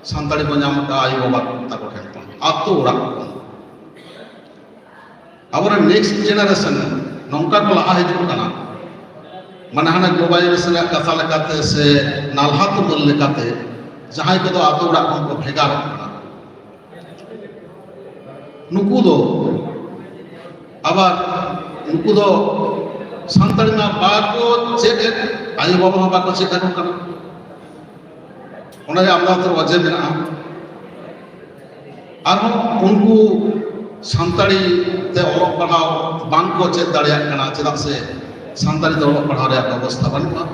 ᱥᱟᱱᱛᱟᱲᱤ ᱵᱚᱱ ᱧᱟᱢ ᱟᱠᱟᱫᱼᱟ ᱟᱭᱳᱼᱵᱟᱵᱟ ᱛᱟᱠᱚ ᱴᱷᱮᱱ ᱠᱷᱚᱱ, ᱟᱛᱳ ᱚᱲᱟᱜ ᱠᱷᱚᱱ᱾ ᱟᱵᱚᱨᱮᱱ ᱱᱮᱠᱥᱴ ᱡᱮᱱᱟᱨᱮᱥᱚᱱ ᱱᱚᱝᱠᱟ ᱠᱚ ᱞᱟᱦᱟ ᱦᱤᱡᱩᱜ ᱠᱟᱱᱟ, ᱢᱟᱱᱮ ᱦᱟᱱᱟ ᱜᱞᱳᱵᱟᱞᱟᱭᱡᱮᱥᱚᱱ ᱨᱮᱭᱟᱜ ᱠᱟᱛᱷᱟ ᱞᱮᱠᱟᱛᱮ ᱥᱮ ᱱᱟᱞᱦᱟ ᱛᱩᱢᱟᱹᱞ ᱞᱮᱠᱟᱛᱮ ᱡᱟᱦᱟᱸᱭ ᱠᱚᱫᱚ ᱟᱛᱳ ᱚᱲᱟᱜ ᱠᱷᱚᱱ ᱠᱚ ᱵᱷᱮᱜᱟᱨᱚᱜ ᱠᱟᱱᱟ, ᱱᱩᱠᱩ ᱫᱚ ᱟᱵᱟᱨ, ᱱᱩᱠᱩ ᱫᱚ ᱥᱟᱱᱛᱟᱲᱤ ᱢᱟ ᱵᱟᱠᱚ ᱪᱮᱫ ᱮᱫ, ᱟᱭᱳᱼᱵᱟᱵᱟ ᱦᱚᱸ ᱵᱟᱠᱚ ᱪᱮᱫ ᱟᱠᱚ ᱠᱟᱱᱟ᱾ ᱚᱱᱟ ᱨᱮ ᱟᱢᱫᱟ ᱩᱛᱟᱹᱨ ᱚᱡᱮ ᱢᱮᱱᱟᱜᱼᱟ᱾ ᱟᱨᱦᱚᱸ ᱩᱱᱠᱩ ᱥᱟᱱᱛᱟᱲᱤ ᱛᱮ ᱚᱞᱚᱜ ᱯᱟᱲᱦᱟᱣ ᱵᱟᱝ ᱠᱚ ᱪᱮᱫ ᱫᱟᱲᱮᱭᱟᱜ ᱠᱟᱱᱟ᱾ ᱪᱮᱫᱟᱜ ᱥᱮ ᱥᱟᱱᱛᱟᱲᱤ ᱛᱮ ᱚᱞᱚᱜ ᱯᱟᱲᱦᱟᱣ ᱨᱮᱭᱟᱜ ᱵᱮᱵᱚᱥᱛᱷᱟ ᱵᱟᱹᱱᱩᱜᱼᱟ᱾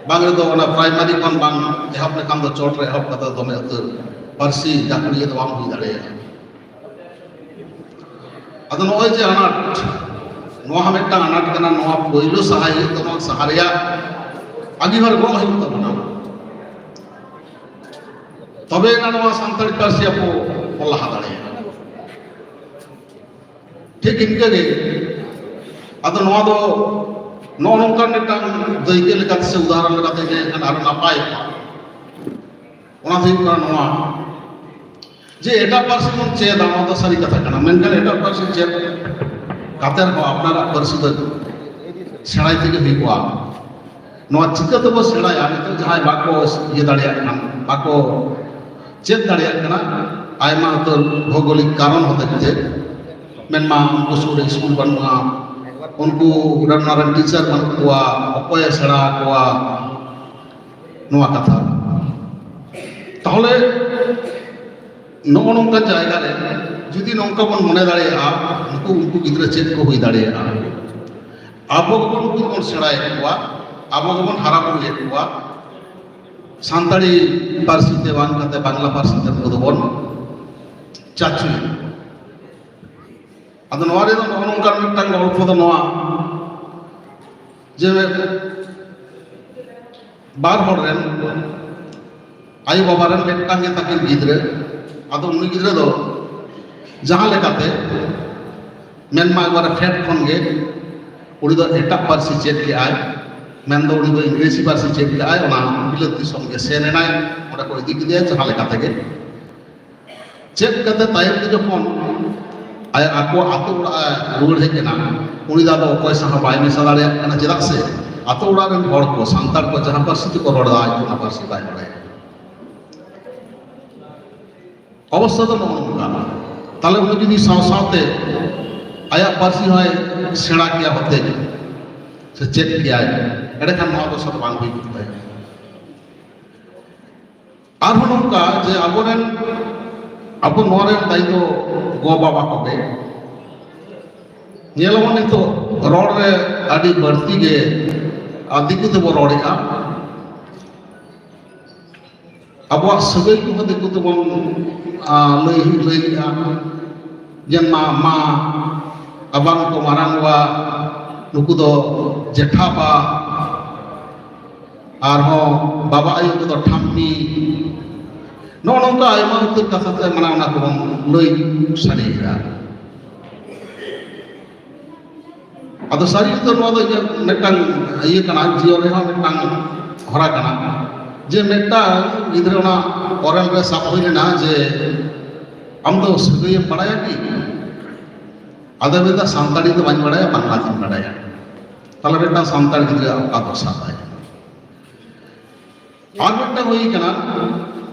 ᱵᱟᱝ ᱨᱮᱫᱚ ᱚᱱᱟ ᱯᱨᱟᱭᱢᱟᱨᱤ ᱠᱷᱚᱱ ᱵᱟᱝ ᱮᱦᱚᱵ ᱞᱮᱠᱷᱟᱱ ᱫᱚ ᱪᱚᱴ ᱨᱮ ᱮᱦᱚᱵ ᱠᱟᱛᱮ ᱫᱚᱢᱮ ᱩᱛᱟᱹᱨ ᱯᱟᱹᱨᱥᱤ ᱡᱟᱹᱠᱷᱩᱲᱤᱭᱟᱹ ᱫᱚ ᱵᱟᱝ ᱦᱩᱭ ᱫᱟᱲᱮᱭᱟᱜᱼᱟ᱾ ᱟᱫᱚ ᱱᱚᱜᱼᱚᱭ ᱡᱮ ᱟᱱᱟᱴ, ᱱᱚᱣᱟ ᱦᱚᱸ ᱢᱤᱫᱴᱟᱝ ᱟᱱᱟᱴ ᱠᱟᱱᱟ᱾ ᱱᱚᱣᱟ ᱯᱳᱭᱞᱳ ᱥᱟᱦᱟᱭ ᱦᱩᱭᱩᱜ ᱛᱟᱵᱚᱱᱟ, ᱥᱟᱦᱟ ᱨᱮᱭᱟᱜ ᱟᱹᱜᱤᱵᱷᱟᱨ ᱜᱚᱜ ᱦᱩᱭᱩᱜ ᱛᱟᱵᱚᱱᱟ, ᱛᱚᱵᱮ ᱮᱱᱟ ᱱᱚᱣᱟ ᱥᱟᱱᱛᱟᱲᱤ ᱯᱟᱹᱨᱥᱤ ᱟᱵᱚ ᱵᱚᱱ ᱞᱟᱦᱟ ᱫᱟᱲᱮᱭᱟᱜᱼᱟ᱾ ᱴᱷᱤᱠ ᱤᱱᱠᱟᱹ ᱜᱮ ᱟᱫᱚ ᱱᱚᱣᱟ ᱫᱚ ᱱᱚᱜᱼᱚ ᱱᱚᱝᱠᱟᱱ ᱢᱤᱫᱴᱟᱝ ᱫᱟᱹᱭᱠᱟᱹ ᱞᱮᱠᱟᱛᱮ ᱥᱮ ᱩᱫᱟᱦᱚᱨᱚᱱ ᱞᱮᱠᱟᱛᱮ ᱡᱮ ᱮᱱᱠᱷᱟᱱ ᱟᱨᱚ ᱱᱟᱯᱟᱭᱚᱜᱼᱟ, ᱚᱱᱟ ᱫᱚ ᱦᱩᱭᱩᱜ ᱠᱟᱱᱟ ᱱᱚᱣᱟ ᱡᱮ ᱮᱴᱟᱜ ᱯᱟᱹᱨᱥᱤ ᱵᱚᱱ ᱪᱮᱫᱟ, ᱱᱚᱣᱟ ᱫᱚ ᱥᱟᱹᱨᱤ ᱠᱟᱛᱷᱟ ᱠᱟᱱᱟ, ᱢᱮᱱᱠᱷᱟᱱ ᱮᱴᱟᱜ ᱯᱟᱹᱨᱥᱤ ᱪᱮᱫ ᱠᱟᱛᱮ ᱨᱮᱦᱚᱸ ᱟᱯᱱᱟᱨᱟᱜ ᱯᱟᱹᱨᱥᱤ ᱫᱚ ᱥᱮᱬᱟᱭ ᱛᱮᱜᱮ ᱦᱩᱭᱩᱜᱼᱟ᱾ ᱱᱚᱣᱟ ᱪᱤᱠᱟᱹ ᱛᱮᱵᱚ ᱥᱮᱬᱟᱭᱟ? ᱱᱤᱛᱚᱜ ᱡᱟᱦᱟᱸᱭ ᱵᱟᱠᱚ ᱤᱭᱟᱹ ᱫᱟᱲᱮᱭᱟᱜ ᱠᱟᱱ, ᱵᱟᱠᱚ ᱪᱮᱫ ᱫᱟᱲᱮᱭᱟᱜ ᱠᱟᱱᱟ, ᱟᱭᱢᱟ ᱩᱛᱟᱹᱨ ᱵᱷᱳᱜᱳᱞᱤᱠ ᱠᱟᱨᱚᱱ ᱦᱚᱛᱮᱡ ᱛᱮ, ᱢᱮᱱᱢᱟ ᱩᱱᱠᱩ ᱥᱩᱨ ᱨᱮ ᱥᱠᱩᱞ ᱵᱟᱹᱱᱩᱜᱼᱟ, ᱩᱱᱠᱩ ᱨᱮᱱ ᱚᱱᱟ ᱨᱮᱱ ᱴᱤᱪᱟᱨ ᱵᱟᱹᱱᱩᱜ ᱠᱚᱣᱟ, ᱚᱠᱚᱭᱮ ᱥᱮᱬᱟ ᱟᱠᱚᱣᱟ, ᱱᱚᱣᱟ ᱠᱟᱛᱷᱟ᱾ ᱛᱟᱦᱚᱞᱮ ᱱᱚᱜᱼᱚ ᱱᱚᱝᱠᱟ ᱡᱟᱭᱜᱟ ᱨᱮ ᱡᱩᱫᱤ ᱱᱚᱝᱠᱟ ᱵᱚᱱ ᱢᱚᱱᱮ ᱫᱟᱲᱮᱭᱟᱜᱼᱟ, ᱩᱱᱠᱩ ᱩᱱᱠᱩ ᱜᱤᱫᱽᱨᱟᱹ ᱪᱮᱫ ᱠᱚ ᱦᱩᱭ ᱫᱟᱲᱮᱭᱟᱜᱼᱟ, ᱟᱵᱚ ᱜᱮᱵᱚᱱ ᱩᱱᱠᱩ ᱵᱚᱱ ᱥᱮᱬᱟᱭᱮᱫ ᱠᱚᱣᱟ, ᱟᱵᱚ ᱜᱮᱵᱚᱱ ᱦᱟᱨᱟ ᱵᱩᱨᱩᱭᱮᱫ ᱠᱚᱣᱟ, ᱥᱟᱱᱛᱟᱲᱤ ᱯᱟᱹᱨᱥᱤ ᱛᱮ ᱵᱟᱝ ᱠᱟᱛᱮ ᱵᱟᱝᱞᱟ ᱯᱟᱹᱨᱥᱤ ᱛᱮ ᱩᱱᱠᱩ ᱫᱚᱵᱚᱱ ᱪᱟᱪᱩᱭᱮᱫ ᱠᱚᱣᱟ᱾ ᱟᱫᱚ ᱱᱚᱣᱟ ᱨᱮᱫᱚ ᱱᱚᱜᱼᱚ ᱱᱚᱝᱠᱟᱱ ᱢᱤᱫᱴᱟᱝ ᱜᱚᱞᱯᱷᱚ ᱫᱚ ᱱᱚᱣᱟ ᱡᱮ ᱵᱟᱨ ᱦᱚᱲ ᱨᱮᱱ ᱟᱭᱳ ᱵᱟᱵᱟ ᱨᱮᱱ ᱢᱤᱫᱴᱟᱝ ᱜᱮ ᱛᱟᱹᱠᱤᱱ ᱜᱤᱫᱽᱨᱟᱹ᱾ ᱟᱫᱚ ᱩᱱᱤ ᱜᱤᱫᱽᱨᱟᱹ ᱫᱚ ᱡᱟᱦᱟᱸ ᱞᱮᱠᱟᱛᱮ ᱢᱮᱱᱢᱟ ᱮᱠᱵᱟᱨᱮ ᱯᱷᱮᱰ ᱠᱷᱚᱱ ᱜᱮ ᱩᱱᱤ ᱫᱚ ᱮᱴᱟᱜ ᱯᱟᱹᱨᱥᱤ ᱪᱮᱫ ᱠᱮᱜᱼᱟᱭ, ᱢᱮᱱᱫᱚ ᱩᱱᱤ ᱫᱚ ᱤᱝᱨᱮᱡᱤ ᱯᱟᱹᱨᱥᱤ ᱪᱮᱫ ᱠᱮᱜᱼᱟᱭ, ᱚᱱᱟ ᱵᱤᱞᱟᱹᱛ ᱫᱤᱥᱚᱢ ᱜᱮ ᱥᱮᱱ ᱮᱱᱟᱭ, ᱚᱸᱰᱮ ᱠᱚ ᱤᱫᱤ ᱠᱮᱫᱮᱭᱟ ᱡᱟᱦᱟᱸ ᱞᱮᱠᱟ ᱛᱮᱜᱮ᱾ ᱪᱮᱫ ᱠᱟᱛᱮ ᱛᱟᱭᱚᱢ ᱛᱮ ᱡᱚᱠᱷᱚᱱ ᱟᱭᱟᱜ ᱟᱠᱚ ᱟᱛᱳ ᱚᱲᱟᱜ ᱮ ᱨᱩᱣᱟᱹᱲ ᱦᱮᱡ ᱮᱱᱟ, ᱩᱱᱤ ᱫᱚ ᱟᱫᱚ ᱚᱠᱚᱭ ᱥᱟᱶ ᱦᱚᱸ ᱵᱟᱭ ᱢᱮᱥᱟ ᱫᱟᱲᱮᱭᱟᱜ ᱠᱟᱱᱟ᱾ ᱪᱮᱫᱟᱜ ᱥᱮ ᱟᱛᱳ ᱚᱲᱟᱜ ᱨᱮᱱ ᱦᱚᱲ ᱠᱚ ᱥᱟᱱᱛᱟᱲ ᱠᱚ ᱡᱟᱦᱟᱸ ᱯᱟᱹᱨᱥᱤ ᱛᱮᱠᱚ ᱨᱚᱲ ᱮᱫᱟ, ᱟᱡ ᱫᱚ ᱚᱱᱟ ᱯᱟᱹᱨᱥᱤ ᱵᱟᱭ ᱵᱟᱲᱟᱭᱟ᱾ ᱚᱵᱚᱥᱛᱷᱟ ᱫᱚ ᱱᱚᱜᱼᱚ ᱱᱚᱝᱠᱟ᱾ ᱛᱟᱦᱞᱮ ᱩᱱᱤ ᱡᱩᱫᱤ ᱥᱟᱶ ᱥᱟᱶᱛᱮ ᱟᱭᱟᱜ ᱯᱟᱹᱨᱥᱤ ᱦᱚᱸᱭ ᱥᱮᱬᱟ ᱠᱮᱭᱟ ᱦᱚᱛᱮ ᱥᱮ ᱪᱮᱫ ᱠᱮᱭᱟᱭ, ᱮᱸᱰᱮᱠᱷᱟᱱ ᱱᱚᱣᱟ ᱫᱚᱥᱟ ᱫᱚ ᱵᱟᱝ ᱦᱩᱭ ᱠᱚᱜ ᱛᱟᱭᱟ᱾ ᱟᱨᱦᱚᱸ ᱱᱚᱝᱠᱟ ᱡᱮ ᱟᱵᱚᱨᱮᱱ, ᱟᱵᱚ ᱱᱚᱣᱟ ᱨᱮᱱ ᱫᱟᱭᱤᱛᱛᱚ ᱜᱚ ᱵᱟᱵᱟ ᱠᱚᱜᱮ ᱧᱮᱞ ᱟᱵᱚᱱ ᱱᱤᱛᱚᱜ ᱨᱚᱲ ᱨᱮ ᱟᱹᱰᱤ ᱵᱟᱹᱲᱛᱤ ᱜᱮ ᱟᱨ ᱫᱤᱠᱩ ᱛᱮᱵᱚ ᱨᱚᱲᱮᱫᱼᱟ᱾ ᱟᱵᱚᱣᱟᱜ ᱥᱟᱹᱜᱟᱹᱭ ᱠᱚᱦᱚᱸ ᱫᱤᱠᱩ ᱛᱮᱵᱚᱱ ᱞᱟᱹᱭ ᱞᱟᱹᱭᱮᱫᱼᱟ᱾ ᱡᱮ ᱢᱟ ᱢᱟ ᱟᱵᱟᱝ ᱠᱚ ᱢᱟᱨᱟᱝ ᱵᱟ, ᱱᱩᱠᱩ ᱫᱚ ᱡᱮᱴᱷᱟ ᱵᱟ, ᱟᱨᱦᱚᱸ ᱵᱟᱵᱟ ᱟᱭᱳ ᱠᱚᱫᱚ ᱴᱷᱟᱢᱢᱤ᱾ ᱱᱚᱜᱼᱚ ᱱᱚᱝᱠᱟ ᱟᱭᱢᱟ ᱩᱛᱟᱹᱨ ᱠᱟᱛᱷᱟ ᱛᱮ ᱢᱟᱱᱮ ᱚᱱᱟ ᱠᱚᱵᱚᱱ ᱞᱟᱹᱭ ᱥᱟᱰᱮᱭᱮᱫᱟ᱾ ᱟᱫᱚ ᱥᱟᱹᱨᱤ ᱩᱛᱟᱹᱨ ᱱᱚᱣᱟ ᱫᱚ ᱤᱧᱟᱹᱜ ᱢᱤᱫᱴᱟᱝ ᱤᱭᱟᱹ ᱠᱟᱱᱟ, ᱡᱤᱭᱚᱱ ᱨᱮᱦᱚᱸ ᱢᱤᱫᱴᱟᱝ ᱦᱚᱨᱟ ᱠᱟᱱᱟ, ᱡᱮ ᱢᱤᱫᱴᱟᱝ ᱜᱤᱫᱽᱨᱟᱹ ᱚᱱᱟ ᱚᱨᱮᱞ ᱨᱮ ᱥᱟᱵ ᱦᱩᱭ ᱞᱮᱱᱟ ᱡᱮ, "ᱟᱢ ᱫᱚ ᱥᱟᱹᱜᱟᱹᱭᱮᱢ ᱵᱟᱲᱟᱭᱟ ᱠᱤ?" ᱟᱫᱚ ᱢᱮᱱᱫᱟ, "ᱥᱟᱱᱛᱟᱲᱤ ᱫᱚ ᱵᱟᱹᱧ ᱵᱟᱲᱟᱭᱟ, ᱵᱟᱝᱞᱟ ᱫᱚᱧ ᱵᱟᱲᱟᱭᱟ᱾" ᱛᱟᱦᱞᱮ ᱢᱤᱫᱴᱟᱝ ᱥᱟᱱᱛᱟᱲ ᱜᱤᱫᱽᱨᱟᱹ ᱚᱠᱟ ᱫᱚ ᱥᱟᱵᱟᱭ? ᱟᱨ ᱢᱤᱫᱴᱟᱝ ᱦᱩᱭ ᱠᱟᱱᱟ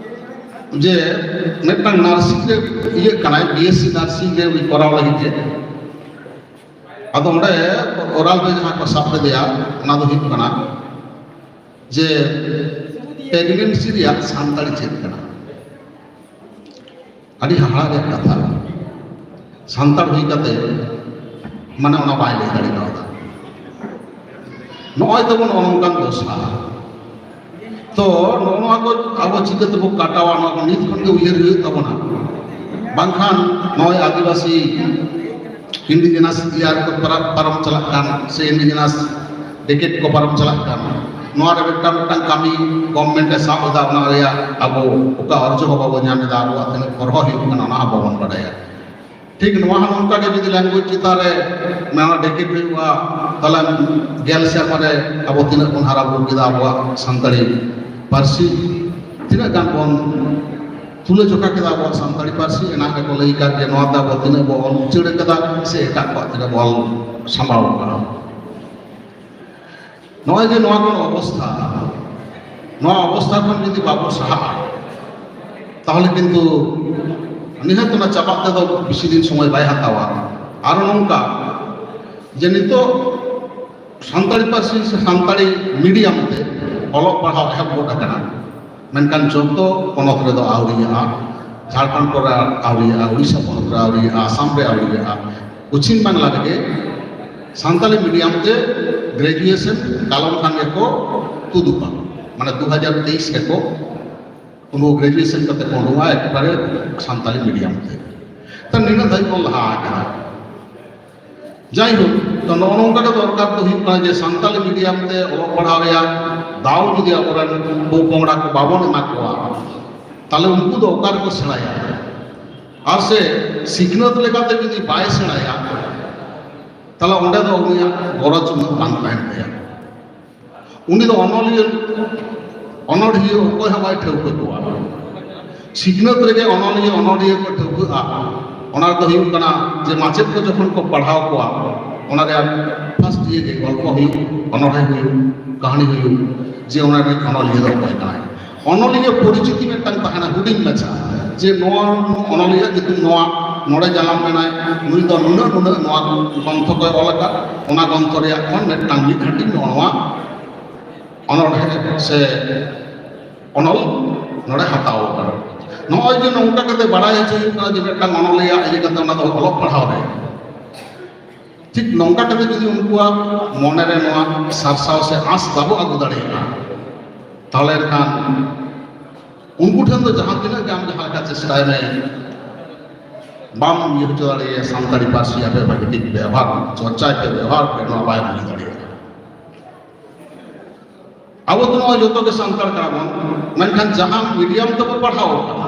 ᱡᱮ ᱢᱤᱫᱴᱟᱝ ᱱᱟᱨᱥᱤᱝ ᱨᱮ ᱤᱭᱟᱹᱜ ᱠᱟᱱᱟᱭ, ᱵᱤ ᱮᱥ ᱥᱤ ᱱᱟᱨᱥᱤᱝ ᱨᱮ ᱩᱱᱤ ᱠᱚᱨᱟᱣ ᱞᱟᱹᱜᱤᱫ ᱜᱮ᱾ ᱟᱫᱚ ᱚᱸᱰᱮ ᱚᱨᱟᱞ ᱨᱮ ᱡᱟᱦᱟᱸ ᱠᱚ ᱥᱟᱵ ᱞᱮᱫᱮᱭᱟ, ᱚᱱᱟ ᱫᱚ ᱦᱩᱭᱩᱜ ᱠᱟᱱᱟ ᱡᱮ ᱯᱨᱮᱜᱱᱮᱱᱥᱤ ᱨᱮᱭᱟᱜ ᱥᱟᱱᱛᱟᱲᱤ ᱪᱮᱫ ᱠᱟᱱᱟ? ᱟᱹᱰᱤ ᱦᱟᱦᱟᱲᱟ ᱨᱮᱭᱟᱜ ᱠᱟᱛᱷᱟ, ᱥᱟᱱᱛᱟᱲ ᱦᱩᱭ ᱠᱟᱛᱮ ᱢᱟᱱᱮ ᱚᱱᱟ ᱵᱟᱭ ᱞᱟᱹᱭ ᱫᱟᱲᱮ ᱠᱟᱣᱫᱟ᱾ ᱱᱚᱜᱼᱚᱭ ᱛᱟᱵᱚᱱ ᱱᱚᱜᱼᱚ ᱱᱚᱝᱠᱟᱱ ᱫᱚᱥᱟ᱾ ᱛᱚ ᱱᱚᱜᱼᱚ ᱱᱚᱣᱟ ᱠᱚ ᱟᱵᱚ ᱪᱤᱠᱟᱹ ᱛᱮᱵᱚ ᱠᱟᱴᱟᱣᱟ, ᱱᱚᱣᱟ ᱠᱚ ᱱᱤᱛ ᱠᱷᱚᱱ ᱜᱮ ᱩᱭᱦᱟᱹᱨ ᱦᱩᱭᱩᱜ ᱛᱟᱵᱚᱱᱟ᱾ ᱵᱟᱝᱠᱷᱟᱱ ᱱᱚᱜᱼᱚᱭ ᱟᱹᱫᱤᱵᱟᱹᱥᱤ ᱤᱱᱰᱤᱡᱮᱱᱟᱥ ᱤᱭᱟᱨ ᱠᱚ ᱯᱟᱨᱟ-, ᱯᱟᱨᱚᱢ ᱪᱟᱞᱟᱜ ᱠᱟᱱ, ᱥᱮ ᱤᱱᱰᱤᱡᱮᱱᱟᱥ ᱰᱮᱠᱮᱰ ᱠᱚ ᱯᱟᱨᱚᱢ ᱪᱟᱞᱟᱜ ᱠᱟᱱ, ᱱᱚᱣᱟ ᱨᱮ ᱢᱤᱫᱴᱟᱝ ᱢᱤᱫᱴᱟᱝ ᱠᱟᱹᱢᱤ ᱜᱚᱵᱷᱢᱮᱱᱴ ᱮ ᱥᱟᱵ ᱮᱫᱟ, ᱚᱱᱟ ᱨᱮᱭᱟᱜ ᱟᱵᱚ ᱚᱠᱟ ᱚᱨᱡᱚ ᱦᱚᱸ ᱵᱟᱵᱚ ᱧᱟᱢ ᱮᱫᱟ, ᱟᱵᱚᱣᱟᱜ ᱛᱤᱱᱟᱹᱜ ᱦᱚᱨᱦᱚ ᱦᱩᱭᱩᱜ ᱠᱟᱱᱟ, ᱚᱱᱟ ᱦᱚᱸ ᱵᱟᱵᱚᱱ ᱵᱟᱰᱟᱭᱟ᱾ ᱴᱷᱤᱠ ᱱᱚᱣᱟ ᱦᱚᱸ ᱱᱚᱝᱠᱟ ᱜᱮ ᱡᱩᱫᱤ ᱞᱮᱝᱜᱩᱭᱮᱡᱽ ᱪᱮᱛᱟᱱ ᱨᱮ ᱱᱚᱣᱟ ᱰᱮᱠᱮᱰ ᱦᱩᱭᱩᱜᱼᱟ, ᱛᱟᱦᱞᱮ ᱜᱮᱞ ᱥᱮᱨᱢᱟ ᱨᱮ ᱟᱵᱚ ᱛᱤᱱᱟᱹᱜ ᱵᱚᱱ ᱦᱟᱨᱟ ᱵᱩᱨᱩ ᱠᱮᱫᱟ ᱟᱵᱚᱣᱟᱜ ᱥᱟᱱᱛᱟᱲᱤ ᱯᱟᱹᱨᱥᱤ, ᱛᱤᱱᱟᱹᱜ ᱜᱟᱱ ᱵᱚᱱ ᱛᱩᱞᱟᱹ ᱡᱚᱠᱷᱟ ᱠᱮᱫᱟ ᱟᱵᱚᱣᱟᱜ ᱥᱟᱱᱛᱟᱲᱤ ᱯᱟᱹᱨᱥᱤ᱾ ᱮᱱᱟᱝ ᱨᱮᱠᱚ ᱞᱟᱹᱭ ᱟᱠᱟᱫ ᱡᱮ ᱱᱚᱣᱟ ᱛᱮ ᱟᱵᱚ ᱛᱤᱱᱟᱹᱜ ᱵᱚᱱ ᱚᱞ ᱩᱪᱟᱹᱲ ᱟᱠᱟᱫᱟ ᱥᱮ ᱮᱴᱟᱜ ᱠᱚᱣᱟᱜ ᱛᱤᱱᱟᱹᱜ ᱵᱚᱱ ᱚᱞ ᱥᱟᱢᱵᱟᱣ ᱟᱠᱟᱫᱟ᱾ ᱱᱚᱜᱼᱚᱭ ᱡᱮ ᱱᱚᱣᱟ ᱠᱚ ᱚᱵᱚᱥᱛᱷᱟ, ᱱᱚᱣᱟ ᱚᱵᱚᱥᱛᱷᱟ ᱠᱷᱚᱱ ᱡᱩᱫᱤ ᱵᱟᱵᱚ ᱥᱟᱦᱟᱜᱼᱟ, ᱛᱟᱦᱚᱞᱮ ᱠᱤᱱᱛᱩ ᱱᱤᱦᱟᱹᱛ ᱚᱱᱟ ᱪᱟᱵᱟᱜ ᱛᱮᱫᱚ ᱵᱮᱥᱤ ᱫᱤᱱ ᱥᱚᱢᱚᱭ ᱵᱟᱭ ᱦᱟᱛᱟᱣᱟ᱾ ᱟᱨᱚ ᱱᱚᱝᱠᱟ ᱡᱮ ᱱᱤᱛᱚᱜ ᱥᱟᱱᱛᱟᱲᱤ ᱯᱟᱹᱨᱥᱤ ᱥᱮ ᱥᱟᱱᱛᱟᱲᱤ ᱢᱤᱰᱤᱭᱟᱢ ᱛᱮ ᱚᱞᱚᱜ ᱯᱟᱲᱦᱟᱣ ᱮᱦᱚᱵ ᱜᱚᱫ ᱟᱠᱟᱱᱟ, ᱢᱮᱱᱠᱷᱟᱱ ᱡᱚᱛᱚ ᱯᱚᱱᱚᱛ ᱨᱮᱫᱚ ᱟᱹᱣᱨᱤᱭᱟᱜᱼᱟ᱾ ᱡᱷᱟᱲᱠᱷᱚᱸᱰ ᱠᱚᱨᱮ ᱟᱹᱣᱨᱤᱭᱟᱜᱼᱟ, ᱩᱲᱤᱥᱥᱟ ᱯᱚᱱᱚᱛ ᱨᱮ ᱟᱹᱣᱨᱤᱭᱟᱜᱼᱟ, ᱟᱥᱟᱢ ᱨᱮ ᱟᱹᱣᱨᱤᱭᱟᱜᱼᱟ᱾ ᱯᱚᱪᱷᱤᱢ ᱵᱟᱝᱞᱟ ᱨᱮᱜᱮ ᱥᱟᱱᱛᱟᱞᱤ ᱢᱤᱰᱤᱭᱟᱢ ᱛᱮ ᱜᱨᱮᱡᱩᱭᱮᱥᱚᱱ ᱠᱟᱞᱚᱢ ᱠᱷᱟᱱ ᱜᱮᱠᱚ ᱛᱩᱫᱩᱜᱼᱟ, ᱢᱟᱱᱮ ᱫᱩ ᱦᱟᱡᱟᱨ ᱛᱮᱭᱤᱥ ᱨᱮᱠᱚ ᱩᱱᱠᱩ ᱜᱨᱮᱡᱩᱭᱮᱥᱚᱱ ᱠᱟᱛᱮ ᱠᱚ ᱩᱰᱩᱝᱚᱜᱼᱟ ᱮᱠᱵᱟᱨᱮ ᱥᱟᱱᱛᱟᱞᱤ ᱢᱤᱰᱤᱭᱟᱢ ᱛᱮ᱾ ᱛᱚ ᱱᱤᱱᱟᱹᱜ ᱫᱷᱟᱹᱵᱤᱡ ᱵᱚᱱ ᱞᱟᱦᱟ ᱟᱠᱟᱱᱟ᱾ ᱡᱟᱭᱦᱳᱠ, ᱛᱚ ᱱᱚᱜᱼᱚ ᱱᱚᱝᱠᱟ ᱜᱮ ᱫᱚᱨᱠᱟᱨ ᱫᱚ ᱦᱩᱭᱩᱜ ᱠᱟᱱᱟ ᱡᱮ ᱥᱟᱱᱛᱟᱞᱤ ᱢᱤᱰᱤᱭᱟᱢ ᱛᱮ ᱚᱞᱚᱜ ᱯᱟᱲᱦᱟᱣ ᱨᱮᱭᱟᱜ ᱫᱟᱣ ᱡᱩᱫᱤ ᱟᱵᱚᱨᱮᱱ ᱯᱚᱼᱯᱚᱝᱲᱟ ᱠᱚ ᱵᱟᱵᱚᱱ ᱮᱢᱟ ᱠᱚᱣᱟ, ᱛᱟᱦᱞᱮ ᱩᱱᱠᱩ ᱫᱚ ᱚᱠᱟ ᱨᱮᱠᱚ ᱥᱮᱬᱟᱭᱟ? ᱟᱨ ᱥᱮ ᱥᱤᱠᱷᱱᱟᱹᱛ ᱞᱮᱠᱟᱛᱮ ᱡᱩᱫᱤ ᱵᱟᱭ ᱥᱮᱬᱟᱭᱟ, ᱛᱟᱦᱞᱮ ᱚᱸᱰᱮ ᱫᱚ ᱩᱱᱤᱭᱟᱜ ᱜᱚᱨᱚᱡᱽ ᱩᱱᱟᱹᱜ ᱵᱟᱝ ᱛᱟᱦᱮᱱ ᱛᱟᱭᱟ᱾ ᱩᱱᱤ ᱫᱚ ᱚᱱᱚᱞᱤᱭᱟᱹ, ᱚᱱᱚᱲᱦᱤᱭᱟᱹ ᱚᱠᱚᱭ ᱦᱚᱸ ᱵᱟᱭ ᱴᱷᱟᱹᱣᱠᱟᱹ ᱠᱚᱣᱟ᱾ ᱥᱤᱠᱷᱱᱟᱹᱛ ᱨᱮᱜᱮ ᱚᱱᱚᱞᱤᱭᱟᱹ, ᱚᱱᱚᱲᱦᱤᱭᱟᱹ ᱠᱚ ᱴᱷᱟᱹᱣᱠᱟᱹᱜᱼᱟ᱾ ᱚᱱᱟ ᱫᱚ ᱦᱩᱭᱩᱜ ᱠᱟᱱᱟ ᱡᱮ ᱢᱟᱪᱮᱫ ᱠᱚ ᱡᱚᱠᱷᱚᱱ ᱠᱚ ᱯᱟᱲᱦᱟᱣ ᱠᱚᱣᱟ, ᱚᱱᱟ ᱨᱮᱭᱟᱜ ᱯᱷᱟᱥᱴ ᱤᱭᱟᱹ ᱜᱮ ᱜᱚᱞᱯᱚ ᱦᱩᱭᱩᱜ, ᱚᱱᱚᱲᱦᱮ ᱦᱩᱭᱩᱜ, ᱠᱟᱹᱦᱱᱤ ᱦᱩᱭᱩᱜ, ᱡᱮ ᱚᱱᱟ ᱨᱤᱱᱤᱡ ᱚᱱᱚᱞᱤᱭᱟᱹ ᱫᱚ ᱚᱠᱚᱭ ᱠᱟᱱᱟᱭ᱾ ᱚᱱᱚᱞᱤᱭᱟᱹ ᱯᱚᱨᱤᱪᱤᱛᱤ ᱢᱤᱫᱴᱟᱝ ᱛᱟᱦᱮᱱᱟ ᱦᱩᱰᱤᱧ ᱢᱟᱪᱷᱟ, ᱡᱮ ᱱᱚᱣᱟ ᱚᱱᱚᱞᱤᱭᱟᱹ ᱧᱩᱛᱩᱢ ᱱᱚᱣᱟ, ᱱᱚᱰᱮ ᱡᱟᱱᱟᱢ ᱞᱮᱱᱟᱭ, ᱱᱩᱭ ᱫᱚ ᱱᱩᱱᱟᱹᱜ ᱱᱩᱱᱟᱹᱜ ᱱᱚᱣᱟ ᱜᱨᱚᱱᱛᱷᱚ ᱠᱚᱭ ᱚᱞ ᱟᱠᱟᱫ, ᱚᱱᱟ ᱜᱨᱚᱱᱛᱷᱚ ᱨᱮᱭᱟᱜ ᱠᱷᱚᱱ ᱢᱤᱫᱴᱟᱝ ᱢᱤᱫ ᱦᱟᱹᱴᱤᱧ ᱱᱚᱜᱼᱚ ᱱᱚᱣᱟ ᱚᱱᱚᱬᱦᱮ ᱥᱮ ᱚᱱᱚᱞ ᱱᱚᱰᱮ ᱦᱟᱛᱟᱣ ᱟᱠᱟᱱᱟ᱾ ᱱᱚᱜᱼᱚᱭ ᱡᱮ ᱱᱚᱝᱠᱟ ᱠᱟᱛᱮ ᱵᱟᱲᱟᱭ ᱦᱚᱪᱚ ᱦᱩᱭᱩᱜ ᱠᱟᱱᱟ ᱡᱮ ᱢᱤᱫᱴᱟᱝ ᱚᱱᱚᱞᱤᱭᱟᱹ ᱤᱭᱟᱹ ᱠᱟᱛᱮ ᱚᱱᱟ ᱫᱚ ᱚᱞᱚᱜ ᱯᱟᱲᱦᱟᱣ ᱨᱮ ᱴᱷᱤᱠ ᱱᱚᱝᱠᱟ ᱠᱟᱛᱮ ᱡᱩᱫᱤ ᱩᱱᱠᱩᱣᱟᱜ ᱢᱚᱱᱮ ᱨᱮ ᱱᱚᱣᱟ ᱥᱟᱨᱥᱟᱣ ᱥᱮ ᱟᱸᱥ ᱵᱟᱵᱚ ᱟᱹᱜᱩ ᱫᱟᱲᱮᱭᱟᱜᱼᱟ, ᱛᱟᱦᱚᱞᱮ ᱠᱷᱟᱱ ᱩᱱᱠᱩ ᱴᱷᱮᱱ ᱫᱚ ᱡᱟᱦᱟᱸ ᱛᱤᱱᱟᱹᱜ ᱜᱮ ᱟᱢ ᱡᱟᱦᱟᱸ ᱞᱮᱠᱟ ᱪᱮᱥᱴᱟᱭ ᱢᱮ, ᱵᱟᱢ ᱤᱭᱟᱹ ᱦᱚᱪᱚ ᱫᱟᱲᱮᱭᱟᱭᱟ ᱥᱟᱱᱛᱟᱲᱤ ᱯᱟᱹᱨᱥᱤ ᱟᱯᱮ ᱵᱷᱟᱜᱮ ᱴᱷᱤᱠ ᱵᱮᱣᱦᱟᱨ, ᱪᱚᱨᱪᱟᱭ ᱯᱮ, ᱵᱮᱣᱦᱟᱨ ᱯᱮ, ᱱᱚᱣᱟ ᱵᱟᱭ ᱵᱩᱡᱽ ᱫᱟᱲᱮᱭᱟᱜᱼᱟ᱾ ᱟᱵᱚ ᱫᱚ ᱱᱚᱣᱟ ᱡᱚᱛᱚ ᱜᱮ ᱥᱟᱱᱛᱟᱲ ᱠᱟᱱᱟ ᱵᱚᱱ, ᱢᱮᱱᱠᱷᱟᱱ ᱡᱟᱦᱟᱸ ᱢᱤᱰᱤᱭᱟᱢ ᱛᱮᱵᱚ ᱯᱟᱲᱦᱟᱣ ᱟᱠᱟᱱᱟ,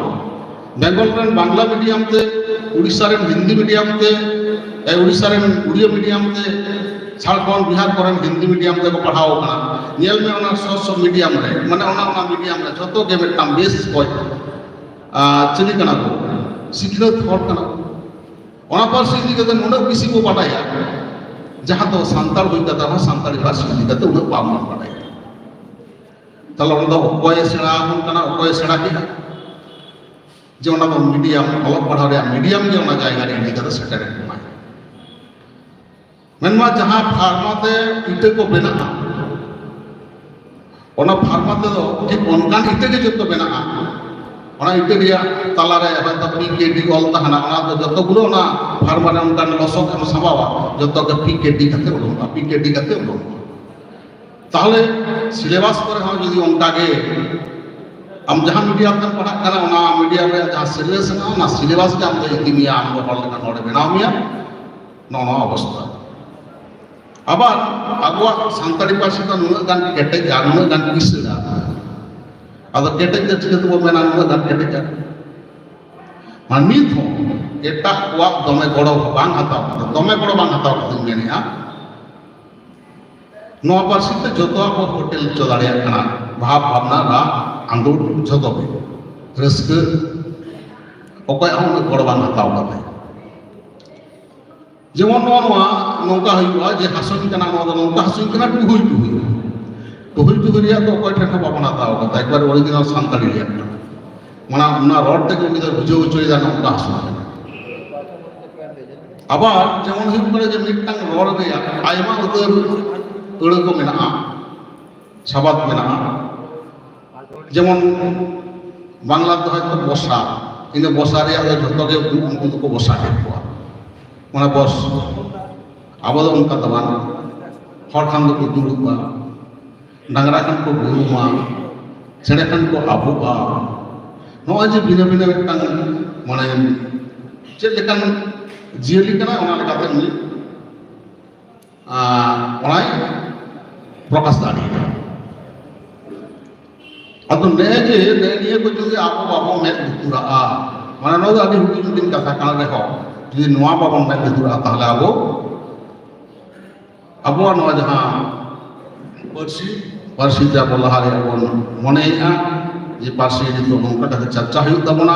ᱵᱮᱝᱜᱚᱞ ᱨᱮᱱ ᱵᱟᱝᱞᱟ ᱢᱤᱰᱤᱭᱟᱢ ᱛᱮ, ᱩᱲᱤᱥᱥᱟ ᱨᱮᱱ ᱦᱤᱱᱫᱤ ᱢᱤᱰᱤᱭᱟᱢ ᱛᱮ, ᱮ, ᱩᱲᱤᱥᱥᱟ ᱨᱮᱱ ᱩᱲᱤᱭᱟ ᱢᱤᱰᱤᱭᱟᱢ ᱛᱮ, ᱡᱷᱟᱲᱠᱷᱚᱸᱰ ᱵᱤᱦᱟᱨ ᱠᱚᱨᱮᱱ ᱦᱤᱱᱫᱤ ᱢᱤᱰᱤᱭᱟᱢ ᱛᱮᱠᱚ ᱯᱟᱲᱦᱟᱣ ᱟᱠᱟᱱᱟ᱾ ᱧᱮᱞ ᱢᱮ ᱚᱱᱟ ᱥᱚ ᱥᱚ ᱢᱤᱰᱤᱭᱟᱢ ᱨᱮ, ᱢᱟᱱᱮ ᱚᱱᱟ ᱚᱱᱟ ᱢᱤᱰᱤᱭᱟᱢ ᱨᱮ ᱡᱚᱛᱚ ᱜᱮ ᱢᱤᱫᱴᱟᱝ ᱵᱮᱥ ᱚᱠᱚᱡ, ᱟ, ᱪᱤᱞᱤ ᱠᱟᱱᱟ ᱠᱚ, ᱥᱤᱠᱷᱱᱟᱹᱛ ᱦᱚᱲ ᱠᱟᱱᱟ ᱠᱚ᱾ ᱚᱱᱟ ᱯᱟᱹᱨᱥᱤ ᱤᱫᱤ ᱠᱟᱛᱮ ᱱᱩᱱᱟᱹᱜ ᱵᱮᱥᱤ ᱠᱚ ᱵᱟᱰᱟᱭᱟ, ᱡᱟᱦᱟᱸ ᱫᱚ ᱥᱟᱱᱛᱟᱲ ᱦᱩᱭ ᱠᱟᱛᱮ ᱦᱚᱸ ᱥᱟᱱᱛᱟᱲᱤ ᱯᱟᱹᱨᱥᱤ ᱤᱫᱤ ᱠᱟᱛᱮ ᱩᱱᱟᱹᱜ ᱵᱟᱝ ᱵᱚᱱ ᱵᱟᱰᱟᱭᱟ᱾ ᱛᱟᱦᱞᱮ ᱚᱱᱟ ᱫᱚ ᱚᱠᱚᱭᱮ ᱥᱮᱬᱟ ᱟᱵᱚᱱ ᱠᱟᱱᱟ, ᱚᱠᱚᱭᱮ ᱥᱮᱬᱟ ᱠᱮᱫᱟ? ᱡᱮ ᱚᱱᱟ ᱫᱚ ᱢᱤᱰᱤᱭᱟᱢ, ᱚᱞᱚᱜ ᱯᱟᱲᱦᱟᱣ ᱨᱮᱭᱟᱜ ᱢᱤᱰᱤᱭᱟᱢ ᱜᱮ ᱚᱱᱟ ᱡᱟᱭᱜᱟ ᱨᱮ ᱤᱫᱤ ᱠᱟᱛᱮ ᱥᱮᱴᱮᱨᱮᱫ ᱵᱚᱱᱟᱭ᱾ ᱢᱮᱱᱢᱟ ᱡᱟᱦᱟᱸ ᱯᱷᱟᱨᱢᱟ ᱛᱮ ᱤᱴᱟᱹ ᱠᱚ ᱵᱮᱱᱟᱜᱼᱟ, ᱚᱱᱟ ᱯᱷᱟᱨᱢᱟ ᱛᱮᱫᱚ ᱴᱷᱤᱠ ᱚᱱᱠᱟᱱ ᱤᱴᱟᱹ ᱜᱮ ᱡᱚᱛᱚ ᱵᱮᱱᱟᱜᱼᱟ, ᱚᱱᱟ ᱤᱴᱟᱹ ᱨᱮᱭᱟᱜ ᱛᱟᱞᱟᱨᱮ ᱦᱚᱭᱛᱳ ᱯᱤ ᱠᱮ ᱰᱤ ᱚᱞ ᱛᱟᱦᱮᱱᱟ, ᱚᱱᱟ ᱫᱚ ᱡᱚᱛᱚ ᱜᱩᱞᱳ ᱚᱱᱟ ᱯᱷᱟᱨᱢᱟ ᱨᱮ ᱚᱱᱠᱟᱱ ᱞᱚᱥᱚᱫ ᱮᱢ ᱥᱟᱢᱵᱟᱣᱟ, ᱡᱚᱛᱚ ᱜᱮ ᱯᱤ ᱠᱮ ᱰᱤ ᱠᱟᱛᱮ ᱩᱰᱩᱝᱚᱜᱼᱟ, ᱯᱤ ᱠᱮ ᱰᱤ ᱠᱟᱛᱮ ᱩᱰᱩᱝᱚᱜᱼᱟ᱾ ᱛᱟᱦᱚᱞᱮ ᱥᱤᱞᱮᱵᱟᱥ ᱠᱚᱨᱮ ᱦᱚᱸ ᱡᱩᱫᱤ ᱚᱱᱠᱟ ᱜᱮ ᱟᱢ ᱡᱟᱦᱟᱸ ᱢᱤᱰᱤᱭᱟᱢ ᱛᱮᱢ ᱯᱟᱲᱦᱟᱜ ᱠᱟᱱᱟ, ᱚᱱᱟ ᱢᱤᱰᱤᱭᱟᱢ ᱨᱮᱭᱟᱜ ᱡᱟᱦᱟᱸ ᱥᱤᱞᱮᱵᱟᱥ ᱢᱮᱱᱟᱜᱼᱟ, ᱚᱱᱟ ᱥᱤᱞᱮᱵᱟᱥ ᱜᱮ ᱟᱢ ᱫᱚ ᱤᱫᱤ ᱢᱮᱭᱟ, ᱟᱢ ᱫᱚ ᱦᱚᱲ ᱞᱮᱠᱟ ᱱᱚᱰᱮ ᱵᱮᱱᱟᱣ ᱢᱮᱭᱟ, ᱱᱚᱜᱼᱚ ᱱᱚᱣᱟ ᱚᱵᱚᱥᱛᱷᱟ᱾ ᱟᱵᱟᱨ ᱟᱵᱚᱣᱟᱜ ᱥᱟᱱᱛᱟᱲᱤ ᱯᱟᱹᱨᱥᱤ ᱫᱚ ᱱᱩᱱᱟᱹᱜ ᱜᱟᱱ ᱠᱮᱴᱮᱡᱟ, ᱱᱩᱱᱟᱹᱜ ᱜᱟᱱ ᱠᱤᱥᱟᱹᱬᱟ, ᱟᱫᱚ ᱠᱮᱴᱮᱡ ᱫᱚ ᱪᱤᱠᱟᱹ ᱛᱮᱵᱚ ᱢᱮᱱᱟ ᱱᱩᱱᱟᱹᱜ ᱜᱟᱱ ᱠᱮᱴᱮᱡᱟ? ᱢᱟ ᱱᱤᱛ ᱦᱚᱸ ᱮᱴᱟᱜ ᱠᱚᱣᱟᱜ ᱫᱚᱢᱮ ᱜᱚᱲᱚ ᱵᱟᱝ ᱦᱟᱛᱟᱣ ᱠᱟᱛᱮ, ᱫᱚᱢᱮ ᱜᱚᱲᱚ ᱵᱟᱝ ᱦᱟᱛᱟᱣ ᱠᱟᱛᱮᱧ ᱢᱮᱱᱮᱫᱼᱟ, ᱱᱚᱣᱟ ᱯᱟᱹᱨᱥᱤ ᱛᱮ ᱡᱚᱛᱚᱣᱟᱜ ᱵᱚ ᱯᱷᱚᱴᱮᱞ ᱦᱚᱪᱚ ᱫᱟᱲᱮᱭᱟᱜ ᱠᱟᱱᱟ, ᱵᱷᱟᱵᱽ ᱵᱷᱟᱵᱽᱱᱟ, ᱨᱟᱜ, ᱟᱸᱫᱳᱲ, ᱡᱚᱛᱚ ᱜᱮ, ᱨᱟᱹᱥᱠᱟᱹ, ᱚᱠᱚᱭᱟᱜ ᱦᱚᱸ ᱩᱱᱟᱹᱜ ᱜᱚᱲᱚ ᱵᱟᱝ ᱦᱟᱛᱟᱣ ᱠᱟᱛᱮ᱾ ᱡᱮᱢᱚᱱ ᱱᱚᱣᱟ, ᱱᱚᱣᱟ ᱱᱚᱝᱠᱟ ᱦᱩᱭᱩᱜᱼᱟ ᱡᱮ ᱦᱟᱹᱥᱩᱧ ᱠᱟᱱᱟ, ᱱᱚᱣᱟ ᱫᱚ ᱱᱚᱝᱠᱟ ᱦᱟᱹᱥᱩᱧ ᱠᱟᱱᱟ, ᱴᱩᱦᱩᱭ ᱴᱩᱦᱩᱭ᱾ ᱴᱩᱦᱩᱭ ᱴᱩᱦᱩᱭ ᱨᱮᱭᱟᱜ ᱫᱚ ᱚᱠᱚᱭ ᱴᱷᱮᱱ ᱦᱚᱸ ᱵᱟᱵᱚᱱ ᱦᱟᱛᱟᱣ ᱠᱟᱫᱟ, ᱮᱠᱵᱟᱨᱮ ᱚᱨᱤᱡᱤᱱᱟᱞ ᱥᱟᱱᱛᱟᱲᱤ ᱨᱮᱭᱟᱜ ᱠᱟᱱᱟ᱾ ᱚᱱᱟ, ᱚᱱᱟ ᱨᱚᱲ ᱛᱮᱜᱮ ᱩᱱᱤ ᱫᱚ ᱵᱩᱡᱷᱟᱹᱣ ᱦᱚᱪᱚᱭᱮᱫᱟ ᱱᱚᱝᱠᱟ ᱦᱟᱹᱥᱩᱧ ᱠᱟᱱᱟ᱾ ᱟᱵᱟᱨ ᱡᱮᱢᱚᱱ ᱦᱩᱭᱩᱜ ᱠᱟᱱᱟ ᱡᱮ ᱢᱤᱫᱴᱟᱝ ᱨᱚᱲ ᱨᱮᱭᱟᱜ ᱟᱭᱢᱟ ᱩᱛᱟᱹᱨ ᱟᱹᱲᱟᱹ ᱠᱚ ᱢᱮᱱᱟᱜᱼᱟ, ᱥᱟᱵᱟᱫ ᱢᱮᱱᱟᱜᱼᱟ, ᱡᱮᱢᱚᱱ ᱵᱟᱝᱞᱟ ᱫᱚ ᱦᱚᱭᱛᱳ ᱵᱚᱥᱟ, ᱤᱱᱟᱹ ᱵᱚᱥᱟ ᱨᱮᱭᱟᱜ ᱫᱚ ᱡᱷᱚᱛᱚ ᱜᱮ ᱩᱱᱠᱩ ᱫᱚᱠᱚ ᱵᱚᱥᱟ ᱠᱮᱫ ᱠᱚᱣᱟ, ᱢᱟᱱᱮ ᱵᱚᱥ᱾ ᱟᱵᱚ ᱫᱚ ᱚᱱᱠᱟ ᱫᱚ ᱵᱟᱝ, ᱦᱚᱲ ᱠᱷᱟᱱ ᱫᱚᱠᱚ ᱫᱩᱲᱩᱵᱼᱟ, ᱰᱟᱝᱨᱟ ᱠᱷᱟᱱ ᱠᱚ ᱵᱩᱨᱩᱢᱟ, ᱪᱮᱬᱮ ᱠᱷᱟᱱ ᱠᱚ ᱟᱵᱚᱜᱼᱟ᱾ ᱱᱚᱜᱼᱚᱭ ᱡᱮ ᱵᱷᱤᱱᱟᱹ ᱵᱷᱤᱱᱟᱹ ᱢᱤᱫᱴᱟᱝ ᱢᱟᱱᱮ ᱪᱮᱫ ᱞᱮᱠᱟᱱ ᱡᱤᱭᱟᱹᱞᱤ ᱠᱟᱱᱟᱭ, ᱚᱱᱟ ᱞᱮᱠᱟᱛᱮ ᱩᱱᱤ ᱟᱨ ᱚᱱᱟᱭ ᱯᱨᱚᱠᱟᱥ ᱫᱟᱲᱮᱭᱟᱜᱼᱟ᱾ ᱟᱫᱚ ᱱᱮᱜᱼᱮ ᱡᱮ ᱱᱮᱜᱼᱮ ᱱᱤᱭᱟᱹ ᱠᱚ ᱡᱩᱫᱤ ᱟᱵᱚ ᱵᱟᱵᱚ ᱢᱮᱫ ᱞᱩᱛᱩᱨᱟᱜᱼᱟ, ᱢᱟᱱᱮ ᱱᱚᱣᱟ ᱫᱚ ᱟᱹᱰᱤ ᱦᱩᱰᱤᱧ ᱦᱩᱰᱤᱧ ᱠᱟᱛᱷᱟ ᱠᱟᱱ ᱨᱮᱦᱚᱸ, ᱡᱩᱫᱤ ᱱᱚᱣᱟ ᱵᱟᱵᱚᱱ ᱢᱮᱫ ᱞᱩᱛᱩᱨᱟᱜᱼᱟ, ᱛᱟᱦᱚᱞᱮ ᱟᱵᱚ ᱟᱵᱚᱣᱟᱜ ᱱᱚᱣᱟ ᱡᱟᱦᱟᱸ ᱯᱟᱹᱨᱥᱤ, ᱯᱟᱹᱨᱥᱤ ᱛᱮ ᱟᱵᱚ ᱞᱟᱦᱟ ᱨᱮᱭᱟᱜ ᱵᱚᱱ ᱢᱚᱱᱮᱭᱮᱫᱼᱟ ᱡᱮ ᱯᱟᱹᱨᱥᱤ ᱱᱤᱛᱚᱜ ᱱᱚᱝᱠᱟ ᱠᱟᱛᱮ ᱪᱟᱨᱪᱟ ᱦᱩᱭᱩᱜ ᱛᱟᱵᱚᱱᱟ,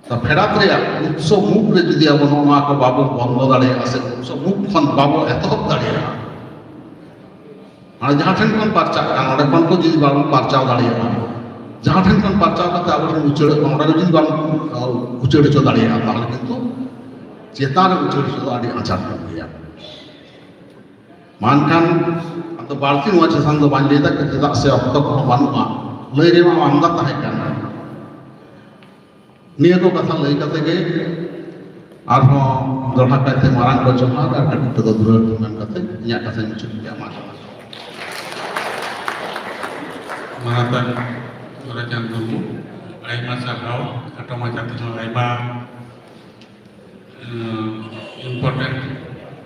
ᱛᱚ ᱯᱷᱮᱰᱟᱛ ᱨᱮᱭᱟᱜ ᱩᱛᱥᱚ ᱢᱩᱠ ᱨᱮ ᱡᱩᱫᱤ ᱟᱵᱚ ᱱᱚᱣᱟ ᱠᱚ ᱵᱟᱵᱚ ᱵᱚᱱᱫᱚ ᱫᱟᱲᱮᱭᱟᱜᱼᱟ ᱥᱮ ᱩᱛᱥᱚ ᱢᱩᱠ ᱠᱷᱚᱱ ᱵᱟᱵᱚ ᱮᱛᱚᱦᱚᱵ ᱫᱟᱲᱮᱭᱟᱜᱼᱟ, ᱢᱟᱱᱮ ᱡᱟᱦᱟᱸ ᱴᱷᱮᱱ ᱠᱷᱚᱱ ᱯᱟᱨᱪᱟᱜ ᱠᱟᱱ ᱚᱸᱰᱮ ᱠᱷᱚᱱ ᱠᱚ ᱡᱩᱫᱤ ᱵᱟᱵᱚᱱ ᱯᱟᱨᱪᱟᱣ ᱫᱟᱲᱮᱭᱟᱜᱼᱟ, ᱡᱟᱦᱟᱸ ᱴᱷᱮᱱ ᱠᱷᱚᱱ ᱯᱟᱨᱪᱟᱣ ᱠᱟᱛᱮ ᱟᱵᱚ ᱴᱷᱮᱱ ᱩᱪᱟᱹᱲᱚᱜ ᱠᱟᱱᱟ ᱚᱸᱰᱮ ᱠᱚ ᱡᱩᱫᱤ ᱵᱟᱝ ᱩᱪᱟᱹᱲ ᱦᱚᱪᱚ ᱫᱟᱲᱮᱭᱟᱜᱼᱟ, ᱛᱟᱦᱚᱞᱮ ᱠᱤᱱᱛᱩ ᱪᱮᱛᱟᱱ ᱨᱮ ᱩᱪᱟᱹᱲ ᱦᱚᱪᱚ ᱫᱚ ᱟᱹᱰᱤ ᱟᱸᱡᱷᱟᱴ ᱧᱚᱜ ᱜᱮᱭᱟ᱾ ᱢᱮᱱᱠᱷᱟᱱ ᱟᱫᱚ ᱵᱟᱹᱲᱛᱤ ᱱᱚᱣᱟ ᱪᱮᱛᱟᱱ ᱫᱚ ᱵᱟᱹᱧ ᱞᱟᱹᱭ ᱫᱟ, ᱪᱮᱫᱟᱜ ᱥᱮ ᱚᱠᱛᱚ ᱠᱚᱦᱚᱸ ᱵᱟᱹᱱᱩᱜᱼᱟ᱾ ᱞᱟᱹᱭ ᱨᱮᱢᱟ ᱟᱢᱫᱟ ᱛᱟᱦᱮᱸ ᱠᱟᱱ, ᱱᱤᱭᱟᱹ ᱠᱚ ᱠᱟᱛᱷᱟ ᱞᱟᱹᱭ ᱠᱟᱛᱮ ᱜᱮ ᱟᱨᱦᱚᱸ ᱫᱚᱦᱲᱟ ᱠᱟᱭᱛᱮ ᱢᱟᱨᱟᱝ ᱠᱚ ᱡᱚᱦᱟᱨ ᱟᱨ ᱠᱟᱹᱴᱤᱡ ᱛᱮᱫᱚ ᱫᱩᱞᱟᱹᱲ ᱠᱚ ᱢᱮᱱ ᱠᱟᱛᱮ ᱤᱧᱟᱹᱜ ᱠᱟᱛᱷᱟᱧ ᱢᱩᱪᱟᱹᱫ ᱠᱮᱫᱟ᱾ ᱢᱟ ᱡᱚᱦᱟᱨ᱾ ᱢᱟᱱᱚᱛᱟᱱ ᱫᱩᱞᱟᱪᱟᱸᱫ ᱢᱩᱨᱢᱩ, ᱟᱭᱢᱟ ᱥᱟᱨᱦᱟᱣ᱾ ᱠᱷᱟᱴᱚ ᱢᱟᱪᱷᱟ ᱛᱮᱦᱚᱸ ᱟᱭᱢᱟ, ᱮᱸ, important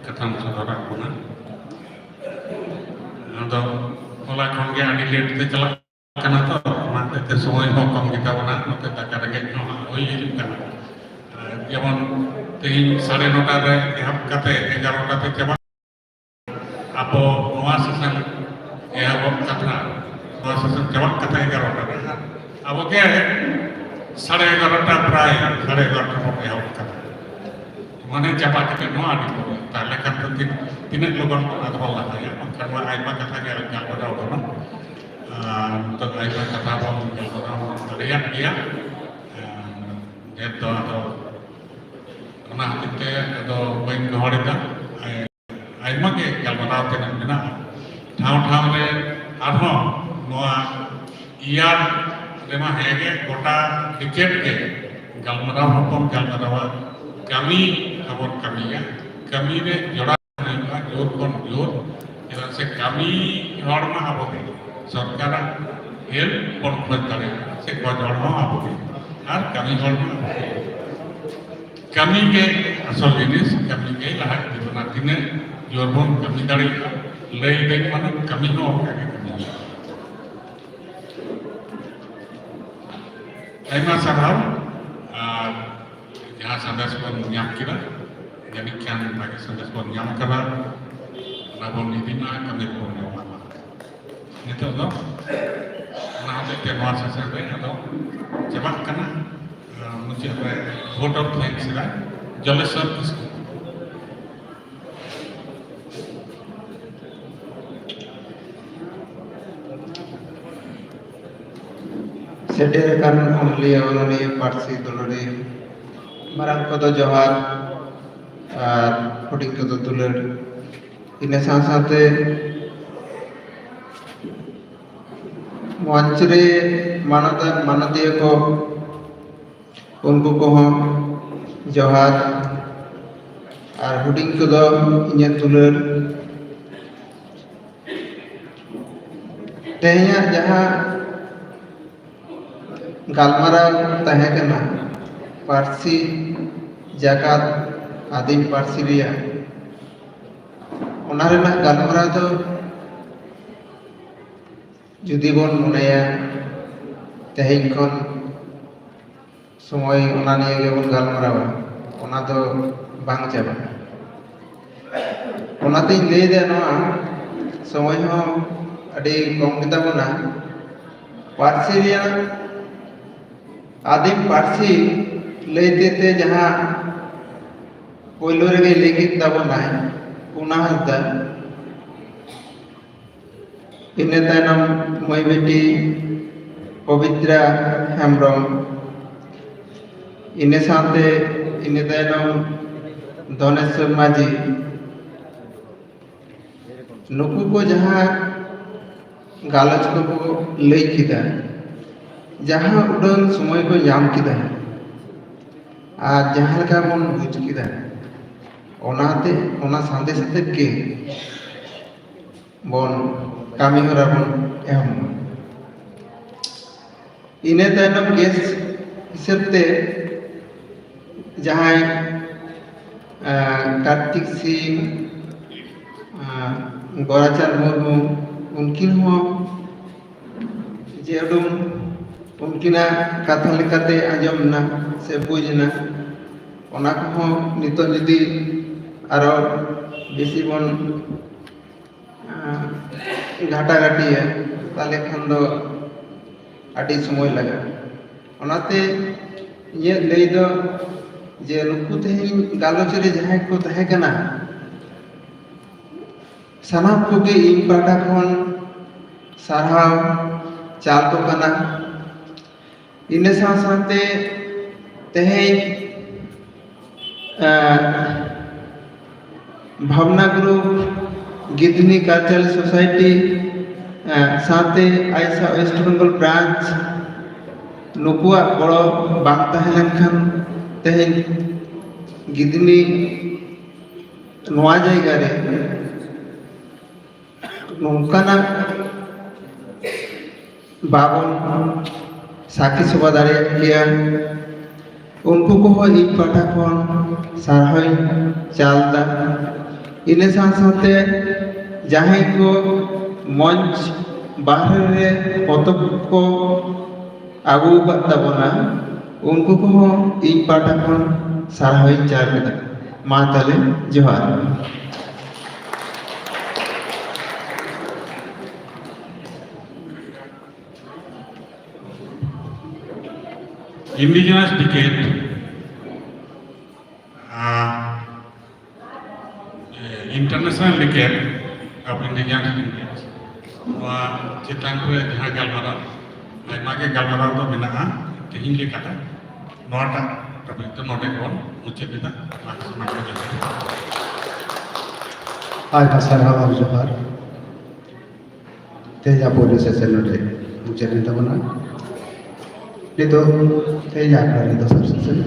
ᱠᱟᱛᱷᱟᱢ ᱥᱚᱫᱚᱨᱟᱜ ᱵᱚᱱᱟ᱾ ᱟᱫᱚ ᱦᱚᱞᱟ ᱠᱷᱚᱱ ᱜᱮ ᱟᱹᱰᱤ late ᱛᱮ ᱪᱟᱞᱟᱜ ᱠᱟᱱᱟ ᱛᱚ, ᱚᱱᱟ ᱦᱚᱛᱮᱡ ᱛᱮ ᱥᱚᱢᱚᱭ ᱦᱚᱸ ᱠᱚᱢ ᱜᱮᱛᱟ ᱵᱚᱱᱟ, ᱱᱚᱛᱮ ᱫᱟᱠᱟ ᱨᱮᱸᱜᱮᱡ ᱦᱚᱸ ᱦᱩᱭ ᱦᱤᱡᱩᱜ ᱠᱟᱱᱟ᱾ ᱟᱨ ᱡᱮᱢᱚᱱ ᱛᱮᱦᱮᱧ ᱥᱟᱲᱮ ᱱᱚᱴᱟ ᱨᱮ ᱮᱦᱚᱵ ᱠᱟᱛᱮ ᱮᱜᱟᱨᱚᱴᱟ ᱛᱮ ᱪᱟᱵᱟᱜ, ᱟᱵᱚ ᱱᱚᱣᱟ session ᱮᱦᱚᱵᱚᱜ ᱠᱟᱛᱷᱟ, ᱱᱚᱣᱟ session ᱪᱟᱵᱟᱜ ᱠᱟᱛᱷᱟ ᱮᱜᱟᱨᱚᱴᱟ ᱨᱮ, ᱟᱵᱚ ᱜᱮ ᱥᱟᱲᱮ ᱮᱜᱟᱨᱚᱴᱟ, ᱯᱨᱟᱭ ᱥᱟᱲᱮ ᱮᱜᱟᱨᱚᱴᱟ ᱵᱚᱱ ᱮᱦᱚᱵ ᱠᱟᱫᱟ᱾ ᱢᱟᱱᱮ ᱪᱟᱵᱟ ᱠᱟᱛᱮ ᱱᱚᱣᱟ ᱟᱹᱰᱤ ᱯᱚᱨᱮ᱾ ᱛᱟᱦᱞᱮ ᱠᱷᱟᱱ ᱫᱚ ᱛᱤᱱ-, ᱛᱤᱱᱟᱹᱜ ᱞᱚᱜᱚᱱ ᱵᱚᱱ ᱟᱨᱦᱚᱸ ᱞᱟᱦᱟᱭᱟ? ᱵᱟᱝᱠᱷᱟᱱ ᱢᱟ ᱟᱭᱢᱟ ᱠᱟᱛᱷᱟ ᱜᱮ ᱜᱟᱞᱢᱟᱨᱟᱣ ᱠᱟᱱᱟ᱾ ᱟᱨ ᱱᱤᱛᱚᱜ ᱟᱭᱢᱟ ᱠᱟᱛᱷᱟ ᱵᱚᱱ ᱜᱟᱞᱢᱟᱨᱟᱣ ᱫᱟᱲᱮᱭᱟᱜ ᱜᱮᱭᱟ᱾ ᱟᱨ ᱰᱷᱮᱨ ᱫᱚ ᱟᱫᱚ ᱚᱱᱟ ᱦᱚᱛᱮᱡ ᱛᱮ ᱟᱫᱚ ᱵᱟᱹᱧ ᱜᱚᱦᱚᱲ ᱮᱫᱟ᱾ ᱟᱭᱢᱟ ᱜᱮ ᱜᱟᱞᱢᱟᱨᱟᱣ ᱛᱮᱱᱟᱜ ᱢᱮᱱᱟᱜᱼᱟ᱾ ᱴᱷᱟᱶ ᱴᱷᱟᱶ ᱨᱮ ᱟᱨᱦᱚᱸ ᱱᱚᱣᱟ year ᱨᱮᱢᱟ ᱦᱮᱸ ᱜᱮ, ᱜᱚᱴᱟ decade ᱜᱮ ᱜᱟᱞᱢᱟᱨᱟᱣ ᱦᱚᱸᱵᱚᱱ ᱜᱟᱞᱢᱟᱨᱟᱣᱟ, ᱠᱟᱹᱢᱤ ᱦᱚᱸᱵᱚᱱ ᱠᱟᱹᱢᱤᱭᱟ, ᱠᱟᱹᱢᱤ ᱨᱮ ᱡᱚᱲᱟᱣ ᱦᱩᱭᱩᱜᱼᱟ, ᱡᱳᱨ ᱠᱷᱚᱱ ᱡᱳᱨ᱾ ᱪᱮᱫᱟᱜ ᱥᱮ ᱠᱟᱹᱢᱤ ᱦᱚᱲ ᱢᱟ ᱟᱵᱚ ᱜᱮ, ᱥᱚᱨᱠᱟᱨᱟᱜ help ᱵᱚᱱ ᱠᱷᱚᱡᱽ ᱫᱟᱲᱮᱭᱟᱜᱼᱟ, ᱥᱮ ᱠᱷᱚᱡᱽ ᱦᱚᱲ ᱦᱚᱸ ᱟᱵᱚ ᱜᱮ, ᱟᱨ ᱠᱟᱹᱢᱤ ᱦᱚᱲ ᱢᱟ ᱟᱵᱚ ᱜᱮ᱾ ᱠᱟᱹᱢᱤ ᱜᱮ ᱟᱥᱚᱞ ᱡᱤᱱᱤᱥ, ᱠᱟᱹᱢᱤ ᱜᱮ ᱞᱟᱦᱟ ᱤᱫᱤ ᱵᱚᱱᱟ᱾ ᱛᱤᱱᱟᱹᱜ ᱡᱳᱨ ᱵᱚᱱ ᱠᱟᱹᱢᱤ ᱫᱟᱲᱮᱭᱟᱜᱼᱟ, ᱞᱟᱹᱭ ᱫᱟᱹᱧ ᱢᱟᱱᱮ ᱠᱟᱹᱢᱤ ᱦᱚᱸ ᱚᱱᱠᱟ ᱜᱮ ᱠᱟᱹᱢᱤ ᱦᱩᱭᱩᱜᱼᱟ᱾ ᱟᱭᱢᱟ ᱥᱟᱨᱦᱟᱣ᱾ ᱟᱨ ᱡᱟᱦᱟᱸ ᱥᱟᱸᱫᱮᱥ ᱵᱚᱱ ᱧᱟᱢ ᱠᱮᱫᱟ, ᱡᱟᱹᱱᱤᱡ ᱠᱷᱟᱱ ᱵᱷᱟᱜᱮ ᱥᱟᱸᱫᱮᱥ ᱵᱚᱱ ᱧᱟᱢ ᱠᱟᱫᱟ, ᱚᱱᱟ ᱵᱚᱱ ᱤᱫᱤ ᱢᱟ, ᱠᱟᱹᱢᱤ ᱨᱮᱵᱚᱱ ᱧᱟᱢᱟ᱾ ᱱᱤᱛᱚᱜ ᱫᱚ ᱚᱱᱟ ᱦᱚᱛᱮᱡ ᱛᱮ ᱱᱚᱣᱟ session ᱨᱮ ᱟᱫᱚ ᱪᱟᱵᱟᱜ ᱠᱟᱱᱟ᱾ ᱟᱨ ᱢᱩᱪᱟᱹᱫ ᱨᱮ vote of thanks ᱨᱮ ᱡᱚᱞᱮᱥᱚᱨ ᱠᱤᱥᱠᱩ᱾ ᱥᱮᱴᱮᱨ ᱟᱠᱟᱱ ᱚᱱᱚᱞᱤᱭᱟᱹ, ᱚᱱᱚᱞᱤᱭᱟᱹ ᱯᱟᱹᱨᱥᱤ ᱫᱩᱞᱟᱹᱲᱤᱭᱟᱹ, ᱢᱟᱨᱟᱝ ᱠᱚᱫᱚ ᱡᱚᱦᱟᱨ ᱟᱨ ᱦᱩᱰᱤᱧ ᱠᱚᱫᱚ ᱫᱩᱞᱟᱹᱲ᱾ ᱤᱱᱟᱹ ᱥᱟᱶ ᱥᱟᱶᱛᱮ ᱢᱚᱧᱪ ᱨᱮ ᱢᱟᱱᱚᱛ, ᱢᱟᱱᱚᱛᱤᱭᱟᱹ ᱠᱚ, ᱩᱱᱠᱩ ᱠᱚᱦᱚᱸ ᱡᱚᱦᱟᱨ, ᱟᱨ ᱦᱩᱰᱤᱧ ᱠᱚᱫᱚ ᱤᱧᱟᱹᱜ ᱫᱩᱞᱟᱹᱲ᱾ ᱛᱮᱦᱮᱧᱟᱜ ᱡᱟᱦᱟᱸ ᱜᱟᱞᱢᱟᱨᱟᱣ ᱛᱟᱦᱮᱸ ᱠᱟᱱᱟ ᱯᱟᱹᱨᱥᱤ ᱡᱟᱠᱟᱛ ᱟᱹᱫᱤᱢ ᱯᱟᱹᱨᱥᱤ ᱨᱮᱭᱟᱜ, ᱚᱱᱟ ᱨᱮᱱᱟᱜ ᱜᱟᱞᱢᱟᱨᱟᱣ ᱫᱚ ᱡᱩᱫᱤ ᱵᱚᱱ ᱢᱚᱱᱮᱭᱟ ᱛᱮᱦᱮᱧ ᱠᱷᱚᱱ ᱥᱚᱢᱚᱭ ᱚᱱᱟ ᱱᱤᱭᱮ ᱜᱮᱵᱚᱱ ᱜᱟᱞᱢᱟᱨᱟᱣᱟ, ᱚᱱᱟ ᱫᱚ ᱵᱟᱝ ᱪᱟᱵᱟᱜᱼᱟ᱾ ᱚᱱᱟᱛᱤᱧ ᱞᱟᱹᱭᱫᱟ, ᱱᱚᱣᱟ ᱥᱚᱢᱚᱭ ᱦᱚᱸ ᱟᱹᱰᱤ ᱠᱚᱢ ᱜᱮᱛᱟ ᱵᱚᱱᱟ᱾ ᱯᱟᱹᱨᱥᱤ ᱨᱮᱭᱟᱜ ᱟᱹᱫᱤᱢ ᱯᱟᱹᱨᱥᱤ ᱞᱟᱹᱭᱛᱮ ᱛᱮ ᱡᱟᱦᱟᱸ ᱯᱳᱭᱞᱳ ᱨᱮᱜᱮ ᱞᱟᱹᱭ ᱠᱮᱫ ᱛᱟᱵᱚᱱᱟᱭ ᱯᱩᱱᱟ ᱦᱟᱸᱥᱫᱟ, ᱤᱱᱟᱹ ᱛᱟᱭᱱᱚᱢ ᱢᱟᱹᱭ ᱵᱤᱴᱤ ᱯᱚᱵᱤᱛᱨᱟ ᱦᱮᱢᱵᱨᱚᱢ, ᱤᱱᱟᱹ ᱥᱟᱶᱛᱮ ᱤᱱᱟᱹ ᱛᱟᱭᱱᱚᱢ ᱫᱷᱚᱱᱮᱥᱣᱚᱨ ᱢᱟᱹᱡᱷᱤ᱾ ᱱᱩᱠᱩ ᱠᱚ ᱡᱟᱦᱟᱸ ᱜᱟᱞᱚᱪ ᱠᱚᱠᱚ ᱞᱟᱹᱭ ᱠᱮᱫᱟ, ᱡᱟᱦᱟᱸ ᱩᱰᱟᱹᱝ ᱥᱚᱢᱚᱭ ᱠᱚ ᱧᱟᱢ ᱠᱮᱫᱟ ᱟᱨ ᱡᱟᱦᱟᱸ ᱞᱮᱠᱟ ᱵᱚᱱ ᱵᱩᱡᱽ ᱠᱮᱫᱟ, ᱚᱱᱟᱛᱮ ᱚᱱᱟ ᱥᱟᱸᱫᱮᱥ ᱟᱛᱮᱫ ᱜᱮ ᱵᱚᱱ ᱠᱟᱹᱢᱤ ᱦᱚᱨᱟ ᱵᱚᱱ ᱮᱦᱚᱵ ᱢᱟ᱾ ᱤᱱᱟᱹ ᱛᱟᱭᱱᱚᱢ ᱜᱮᱥᱴ ᱦᱤᱥᱟᱹᱵ ᱛᱮ ᱡᱟᱦᱟᱸᱭ, ᱟᱸ, ᱠᱟᱨᱛᱤᱠ ᱥᱤᱝ, ᱟᱸ, ᱜᱳᱨᱟᱪᱟᱸᱫᱽ ᱢᱩᱨᱢᱩ, ᱩᱱᱠᱤᱱ ᱦᱚᱸ ᱡᱮ ᱩᱰᱩᱝ ᱩᱱᱠᱤᱱᱟᱜ ᱠᱟᱛᱷᱟ ᱞᱮᱠᱟᱛᱮ ᱟᱸᱡᱚᱢ ᱮᱱᱟ ᱥᱮ ᱵᱩᱡᱽ ᱮᱱᱟ, ᱚᱱᱟ ᱠᱚᱦᱚᱸ ᱱᱤᱛᱚᱜ ᱡᱩᱫᱤ ᱟᱨᱚ ᱵᱮᱥᱤ ᱵᱚᱱ ᱟᱸ, ᱜᱷᱟᱴᱟᱜᱷᱟᱴᱤᱭᱟ, ᱛᱟᱦᱞᱮ ᱠᱷᱟᱱ ᱫᱚ ᱟᱹᱰᱤ ᱥᱚᱢᱚᱭ ᱞᱟᱜᱟᱜᱼᱟ᱾ ᱚᱱᱟᱛᱮ ᱤᱧᱟᱹᱜ ᱞᱟᱹᱭ ᱫᱚ ᱡᱮ ᱱᱩᱠᱩ ᱛᱮᱦᱮᱧ ᱜᱟᱞᱚᱪ ᱨᱮ ᱡᱟᱦᱟᱸᱭ ᱠᱚ ᱛᱟᱦᱮᱸ ᱠᱟᱱᱟ, ᱥᱟᱱᱟᱢ ᱠᱚᱜᱮ ᱤᱧ ᱯᱟᱦᱴᱟ ᱠᱷᱚᱱ ᱥᱟᱨᱦᱟᱣ ᱪᱟᱞ ᱠᱚ ᱠᱟᱱᱟ᱾ ᱤᱱᱟᱹ ᱥᱟᱶ ᱥᱟᱶᱛᱮ ᱛᱮᱦᱮᱧ, ᱟᱸ, ᱵᱷᱟᱵᱽᱱᱟ ᱜᱨᱩᱯ, ᱜᱤᱫᱷᱱᱤ ᱠᱟᱞᱪᱟᱨᱟᱞ ᱥᱳᱥᱟᱭᱴᱤ, ᱟᱸ, ᱥᱟᱶᱛᱮ ᱟᱭᱥᱟ ᱳᱭᱮᱥᱴ ᱵᱮᱝᱜᱚᱞ ᱵᱨᱟᱧᱪ, ᱱᱩᱠᱩᱣᱟᱜ ᱜᱚᱲᱚ ᱵᱟᱝ ᱛᱟᱦᱮᱸ ᱞᱮᱱᱠᱷᱟᱱ ᱛᱮᱦᱮᱧ ᱜᱤᱫᱷᱱᱤ ᱱᱚᱣᱟ ᱡᱟᱭᱜᱟ ᱨᱮ ᱱᱚᱝᱠᱟᱱᱟᱜ ᱵᱟᱵᱚᱱ ᱥᱟᱹᱠᱷᱤ ᱥᱚᱵᱷᱟ ᱫᱟᱲᱮᱭᱟᱜ ᱜᱮᱭᱟ᱾ ᱩᱱᱠᱩ ᱠᱚᱦᱚᱸ ᱤᱧ ᱯᱟᱦᱴᱟ ᱠᱷᱚᱱ ᱥᱟᱨᱦᱟᱣᱤᱧ ᱪᱟᱞ ᱮᱫᱟ᱾ ᱤᱱᱟᱹ ᱥᱟᱶ ᱥᱟᱶᱛᱮ ᱡᱟᱦᱟᱸᱭ ᱠᱚ ᱢᱚᱧᱪ ᱵᱟᱦᱨᱮ ᱨᱮ ᱯᱚᱛᱚᱵ ᱠᱚ ᱟᱹᱜᱩ ᱟᱠᱟᱫ ᱛᱟᱵᱚᱱᱟ, ᱩᱱᱠᱩ ᱠᱚᱦᱚᱸ ᱤᱧ ᱯᱟᱦᱴᱟ ᱠᱷᱚᱱ ᱥᱟᱨᱦᱟᱣᱤᱧ ᱪᱟᱞ ᱮᱫᱟ᱾ ᱢᱟ ᱛᱟᱦᱞᱮ ᱡᱚᱦᱟᱨ᱾ Indigenous decade, uh, International Decade of Indigenous Language, ᱱᱚᱣᱟ ᱪᱮᱛᱟᱱ ᱨᱮ ᱡᱟᱦᱟᱸ ᱜᱟᱞᱢᱟᱨᱟᱣ, ᱟᱭᱢᱟ ᱜᱮ ᱜᱟᱞᱢᱟᱨᱟᱣ ᱫᱚ ᱢᱮᱱᱟᱜᱼᱟ, ᱛᱮᱦᱮᱧ ᱞᱮᱠᱟᱛᱮ ᱱᱚᱣᱟᱴᱟᱜ ᱴᱚᱯᱤᱠ ᱫᱚ ᱱᱚᱰᱮ ᱜᱮᱵᱚᱱ ᱢᱩᱪᱟᱹᱫ ᱮᱫᱟ᱾ ᱟᱭᱢᱟ ᱥᱟᱨᱦᱟᱣ ᱟᱨ ᱡᱚᱦᱟᱨ᱾ ᱛᱮᱦᱮᱧᱟᱜ ᱯᱳᱭᱞᱳ ᱥᱮᱥᱚᱱ ᱱᱚᱰᱮ ᱢᱩᱪᱟᱹᱫ ᱮᱱ ᱛᱟᱵᱚᱱᱟ᱾ ᱱᱤᱛᱚᱜ ᱛᱮᱦᱮᱧᱟᱜ ᱟᱠᱷᱲᱟ ᱨᱮ ᱫᱚᱥᱟᱨ ᱥᱮᱥᱚᱱ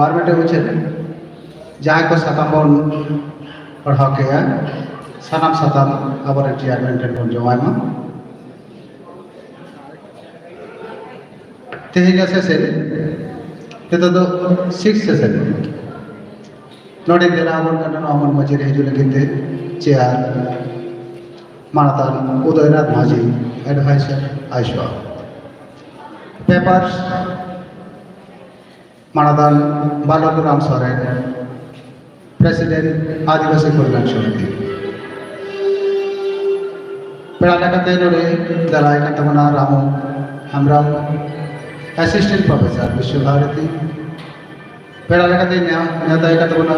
ᱟᱨ ᱢᱤᱫᱴᱮᱱ ᱢᱩᱪᱟᱹᱫ ᱨᱮ ᱡᱟᱦᱟᱸᱭ ᱠᱚ ᱥᱟᱛᱟᱢ ᱵᱚᱱ ᱯᱟᱲᱦᱟᱣ ᱠᱮᱜᱼᱟ, ᱥᱟᱱᱟᱢ ᱥᱟᱛᱟᱢ ᱟᱵᱚᱨᱮᱱ ᱪᱮᱭᱟᱨᱢᱮᱱ ᱴᱷᱮᱱ ᱵᱚᱱ ᱡᱚᱢᱟᱭ ᱢᱟ᱾ ᱛᱮᱦᱮᱧᱟᱜ ᱥᱮᱥᱮᱱ, ᱱᱤᱛᱚᱜ ᱫᱚ ᱥᱤᱠᱥ ᱥᱮᱥᱮᱱ᱾ ᱱᱚᱰᱮ ᱫᱮᱞᱟ ᱟᱵᱚᱱ ᱠᱟᱱᱟ ᱱᱚᱣᱟ ᱢᱚᱱ ᱢᱟᱹᱡᱷᱤ ᱨᱮ ᱦᱤᱡᱩᱜ ᱞᱟᱹᱜᱤᱫ ᱛᱮ ᱪᱮᱭᱟᱨ ᱢᱟᱱᱚᱛᱟᱱ ᱩᱫᱚᱭᱱᱟᱛᱷ ᱢᱟᱹᱡᱷᱤ, ᱮᱰᱵᱷᱟᱭᱥᱟᱨ ᱟᱭᱥᱚᱟ᱾ ᱯᱮᱯᱟᱨᱥ ᱢᱟᱱᱚᱛᱟᱱ ᱵᱟᱞᱚᱠ ᱨᱟᱢ ᱥᱚᱨᱮᱱ, ᱯᱨᱮᱥᱤᱰᱮᱱᱴ ᱟᱹᱫᱤᱵᱟᱹᱥᱤ ᱠᱚᱞᱭᱟᱱ ᱥᱚᱢᱤᱛᱤ᱾ ᱯᱮᱲᱟ ᱞᱮᱠᱟᱛᱮ ᱱᱚᱰᱮ ᱫᱟᱨᱟᱭ ᱠᱟᱱ ᱛᱟᱵᱚᱱᱟ ᱨᱟᱢᱩ ᱦᱮᱢᱵᱨᱚᱢ, ᱮᱥᱤᱥᱴᱮᱱᱴ ᱯᱨᱚᱯᱷᱮᱥᱚᱨ ᱵᱤᱥᱥᱚ ᱵᱷᱟᱨᱚᱛᱤ᱾ ᱯᱮᱲᱟ ᱞᱮᱠᱟᱛᱮ ᱱᱮ-, ᱱᱮᱣᱛᱟᱭ ᱠᱟᱱ ᱛᱟᱵᱚᱱᱟ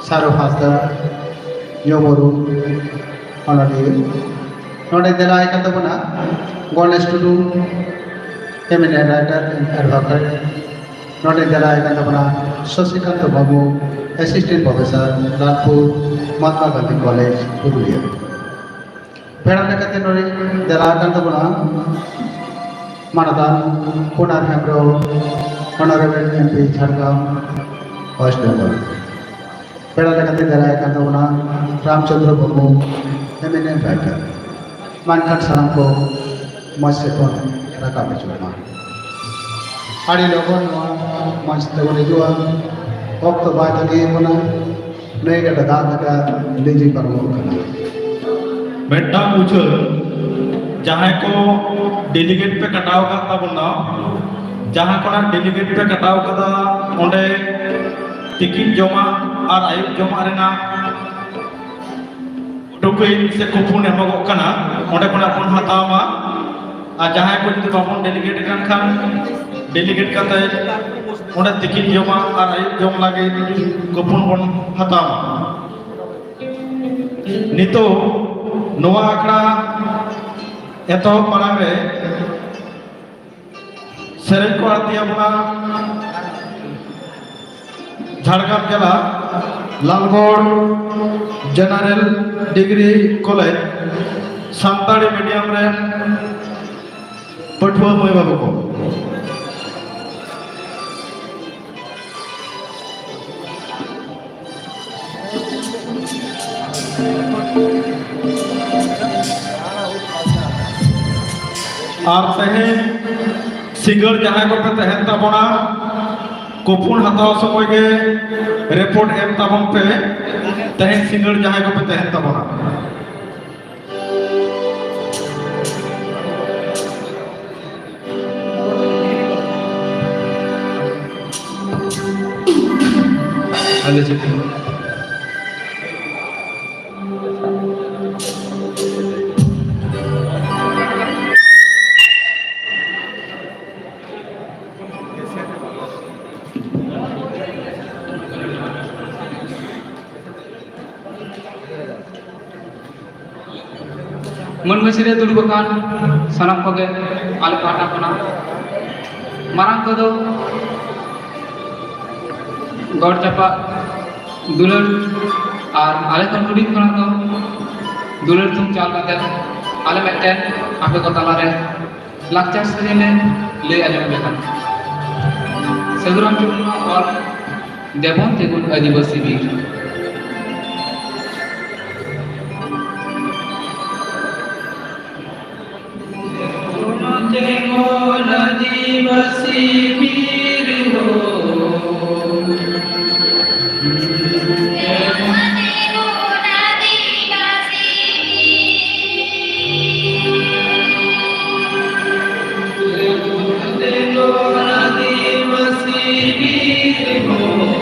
ᱥᱟᱨᱚ ᱦᱟᱸᱥᱫᱟ, ᱧᱩᱢ ᱩᱨᱩᱢ ᱚᱱᱚᱞᱤᱭᱟᱹ᱾ ᱱᱚᱰᱮ ᱫᱮᱞᱟᱭ ᱠᱟᱱ ᱛᱟᱵᱚᱱᱟ ᱜᱚᱱᱮᱥ ᱴᱩᱰᱩ, ᱮᱢᱤᱱᱮᱱᱴ ᱨᱟᱭᱴᱟᱨ, ᱮᱰᱵᱷᱚᱠᱮᱴ᱾ ᱱᱚᱰᱮ ᱫᱮᱞᱟᱭ ᱠᱟᱱ ᱛᱟᱵᱚᱱᱟ ᱥᱚᱥᱤᱠᱟᱱᱛ ᱵᱟᱹᱵᱩ, assistant professor, Lalpur Mahatma Gandhi college, Purulia. ᱯᱮᱲᱟ ᱞᱮᱠᱟᱛᱮ ᱱᱚᱰᱮ ᱫᱮᱞᱟ ᱟᱠᱟᱱ ᱛᱟᱵᱚᱱᱟ ᱢᱟᱱᱚᱛᱟᱱ Kunar Hembrom, Honorable M P Jhargram West Bengal᱾ ᱯᱮᱲᱟ ᱞᱮᱠᱟᱛᱮ ᱫᱟᱨᱟᱭ ᱠᱟᱱ ᱛᱟᱵᱚᱱᱟ ᱨᱟᱢᱪᱚᱸᱫᱽᱨᱚ ᱢᱩᱨᱢᱩ, eminent writer᱾ ᱢᱟ ᱮᱱᱠᱷᱟᱱ ᱥᱟᱱᱟᱢ ᱠᱚ ᱢᱚᱸᱪ ᱥᱮᱫ ᱵᱚᱱ ᱨᱟᱠᱟᱵ ᱦᱚᱪᱚᱜ ᱢᱟ᱾ ᱟᱹᱰᱤ ᱞᱚᱜᱚᱱ ᱱᱚᱣᱟ ᱢᱚᱸᱪ ᱛᱮᱵᱚᱱ ᱦᱤᱡᱩᱜᱼᱟ᱾ ᱚᱠᱛᱚ ᱵᱟᱭ ᱛᱟᱺᱜᱤᱭᱮᱫ ᱵᱚᱱᱟ᱾ ᱱᱟᱹᱭ ᱜᱟᱰᱟ ᱫᱟᱜ ᱞᱮᱠᱟ ᱞᱤᱸᱡᱤ ᱯᱟᱨᱚᱢᱚᱜ ᱠᱟᱱᱟ᱾ ᱢᱤᱫᱴᱟᱝ ᱩᱪᱷᱟᱹᱱ, ᱡᱟᱦᱟᱸᱭ ᱠᱚ delegate ᱯᱮ ᱠᱟᱴᱟᱣ ᱟᱠᱟᱫ ᱛᱟᱵᱚᱱᱟ, ᱡᱟᱦᱟᱸ ᱠᱷᱚᱱᱟᱜ delegate ᱯᱮ ᱠᱟᱴᱟᱣ ᱠᱟᱫᱟ, ᱚᱸᱰᱮ ᱛᱤᱠᱤᱱ ᱡᱚᱢᱟᱜ ᱟᱨ ᱟᱹᱭᱩᱵ ᱡᱚᱢᱟᱜ ᱨᱮᱱᱟᱜ token ᱥᱮ coupon ᱮᱢᱚᱜᱚᱜ ᱠᱟᱱᱟ, ᱚᱸᱰᱮ ᱠᱷᱚᱱᱟᱜ ᱵᱚᱱ ᱦᱟᱛᱟᱣ ᱢᱟ᱾ ᱟᱨ ᱡᱟᱦᱟᱸᱭ ᱠᱚ ᱡᱩᱫᱤ ᱵᱟᱵᱚᱱ delegate ᱠᱟᱱ ᱠᱷᱟᱱ, delegate ᱠᱟᱛᱮ ᱚᱸᱰᱮ ᱛᱤᱠᱤᱱ ᱡᱚᱢᱟᱜ ᱟᱨ ᱟᱹᱭᱩᱵ ᱡᱚᱢ ᱞᱟᱹᱜᱤᱫ coupon ᱵᱚᱱ ᱦᱟᱛᱟᱣ ᱢᱟ᱾ ᱱᱤᱛᱚᱜ ᱱᱚᱣᱟ ᱟᱠᱷᱲᱟ ᱮᱛᱚᱦᱚᱵ ᱢᱟᱲᱟᱝ ᱨᱮ ᱥᱮᱨᱮᱧ ᱠᱚ ᱟᱹᱲᱛᱤ ᱟᱵᱚᱱᱟ ᱡᱷᱟᱲᱜᱨᱟᱢ ᱡᱮᱞᱟ Lalgarh General Degree College Santali medium ᱨᱮᱱ ᱯᱟᱹᱴᱷᱩᱣᱟᱹ ᱢᱟᱹᱭ ᱵᱟᱹᱵᱩ ᱠᱚ᱾ ᱟᱨ ᱛᱮᱦᱮᱧ ᱥᱤᱸᱜᱟᱹᱲ ᱡᱟᱦᱟᱸᱭ ᱠᱚᱯᱮ ᱛᱟᱦᱮᱱ ᱛᱟᱵᱚᱱᱟ, coupon ᱦᱟᱛᱟᱣ ᱥᱚᱢᱚᱭ ᱜᱮ report ᱮᱢ ᱛᱟᱵᱚᱱ ᱯᱮ᱾ ᱛᱮᱦᱮᱧ ᱥᱤᱸᱜᱟᱹᱲ ᱡᱟᱦᱟᱸᱭ ᱠᱚᱯᱮ ᱛᱟᱦᱮᱱ ᱛᱟᱵᱚᱱᱟ, ᱟᱞᱮ ᱪᱮᱫ ᱢᱟᱹᱱ ᱢᱟᱹᱪᱷᱤ ᱨᱮ ᱫᱩᱲᱩᱵ ᱟᱠᱟᱱ ᱥᱟᱱᱟᱢ ᱠᱚᱜᱮ ᱟᱞᱮ ᱯᱟᱦᱴᱟ ᱠᱷᱚᱱᱟᱜ ᱢᱟᱨᱟᱝ ᱠᱚᱫᱚ ᱜᱚᱰ ᱪᱟᱯᱟᱫ ᱫᱩᱞᱟᱹᱲ ᱟᱨ ᱟᱞᱮ ᱠᱷᱚᱱ ᱦᱩᱰᱤᱧ ᱠᱷᱚᱱᱟᱜ ᱫᱚ ᱫᱩᱞᱟᱹᱲ ᱛᱷᱩᱢ ᱪᱟᱞ ᱠᱟᱛᱮ ᱟᱞᱮ ᱢᱤᱫᱴᱮᱱ ᱟᱯᱮ ᱠᱚ ᱛᱟᱞᱟᱨᱮ ᱞᱟᱠᱪᱟᱨ ᱥᱮᱨᱮᱧ ᱞᱮ ᱞᱟᱹᱭ ᱟᱸᱡᱚᱢ ᱞᱮᱠᱷᱟᱱ, ᱥᱟᱹᱫᱷᱩ ᱨᱟᱢᱪᱚᱸᱫᱽᱨᱚ ᱚᱞ ᱫᱮᱵᱚᱱ ᱛᱤᱸᱜᱩᱱ ᱟᱹᱫᱤᱵᱟᱹᱥᱤ ᱵᱤᱨ᱾ ᱛᱤᱸᱜᱩᱱ ᱟᱹᱫᱤᱵᱟᱹᱥᱤ ᱵᱤᱨ ᱦᱚᱸ᱾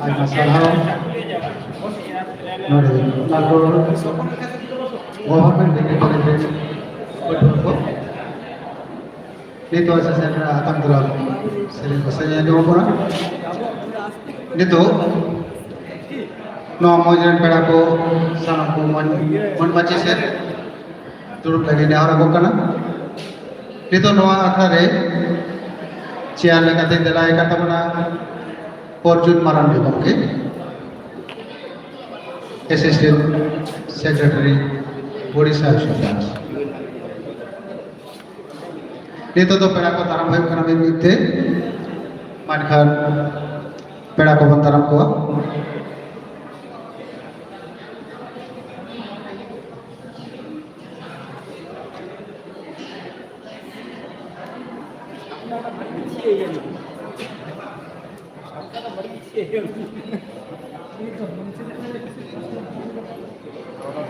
ᱟᱭᱢᱟ ᱥᱟᱨᱦᱟᱣ᱾ ᱱᱚᱰᱮ ᱞᱟᱞᱜᱚᱲ Government Degree College ᱨᱮᱱ ᱯᱟᱹᱴᱷᱩᱣᱟᱹ ᱠᱚ᱾ ᱱᱤᱛᱚᱜ ᱥᱮᱥᱮᱱ ᱨᱮᱱᱟᱜ ᱟᱛᱟᱝ ᱫᱟᱨᱟᱢ ᱥᱮᱨᱮᱧ ᱠᱚ ᱥᱮᱨᱮᱧ ᱟᱸᱡᱚᱢ ᱟᱵᱚᱱᱟ᱾ ᱱᱤᱛᱚᱜ ᱱᱚᱣᱟ ᱢᱚᱸᱪ ᱨᱮᱱ ᱯᱮᱲᱟ ᱠᱚ ᱥᱟᱱᱟᱢ ᱠᱚ ᱢᱚᱸᱪ, ᱢᱚᱸᱪ ᱢᱟᱹᱪᱷᱤ ᱥᱮᱫ ᱫᱩᱲᱩᱵ ᱞᱟᱹᱜᱤᱫ ᱱᱮᱦᱚᱨ ᱟᱠᱚ ᱠᱟᱱᱟ᱾ ᱱᱤᱛᱚᱜ ᱱᱚᱣᱟ ᱟᱠᱷᱲᱟ ᱨᱮ ᱪᱮᱭᱟᱨ ᱞᱮᱠᱟᱛᱮ ᱫᱮᱞᱟᱭ ᱠᱟᱱ ᱛᱟᱵᱚᱱᱟ ᱯᱚᱨᱡᱩᱱ ᱢᱟᱨᱟᱱᱰᱤ ᱜᱚᱢᱠᱮ, Assistant Secretary, ᱳᱰᱤᱥᱟ ᱥᱚᱨᱠᱟᱨ᱾ ᱱᱤᱛᱚᱜ ᱫᱚ ᱯᱮᱲᱟ ᱠᱚ ᱫᱟᱨᱟᱢ ᱦᱩᱭᱩᱜ ᱠᱟᱱᱟ ᱢᱤᱫ ᱢᱤᱫ ᱛᱮ, ᱢᱮᱱᱠᱷᱟᱱ ᱯᱮᱲᱟ ᱠᱚᱵᱚᱱ ᱫᱟᱨᱟᱢ ᱠᱚᱣᱟ᱾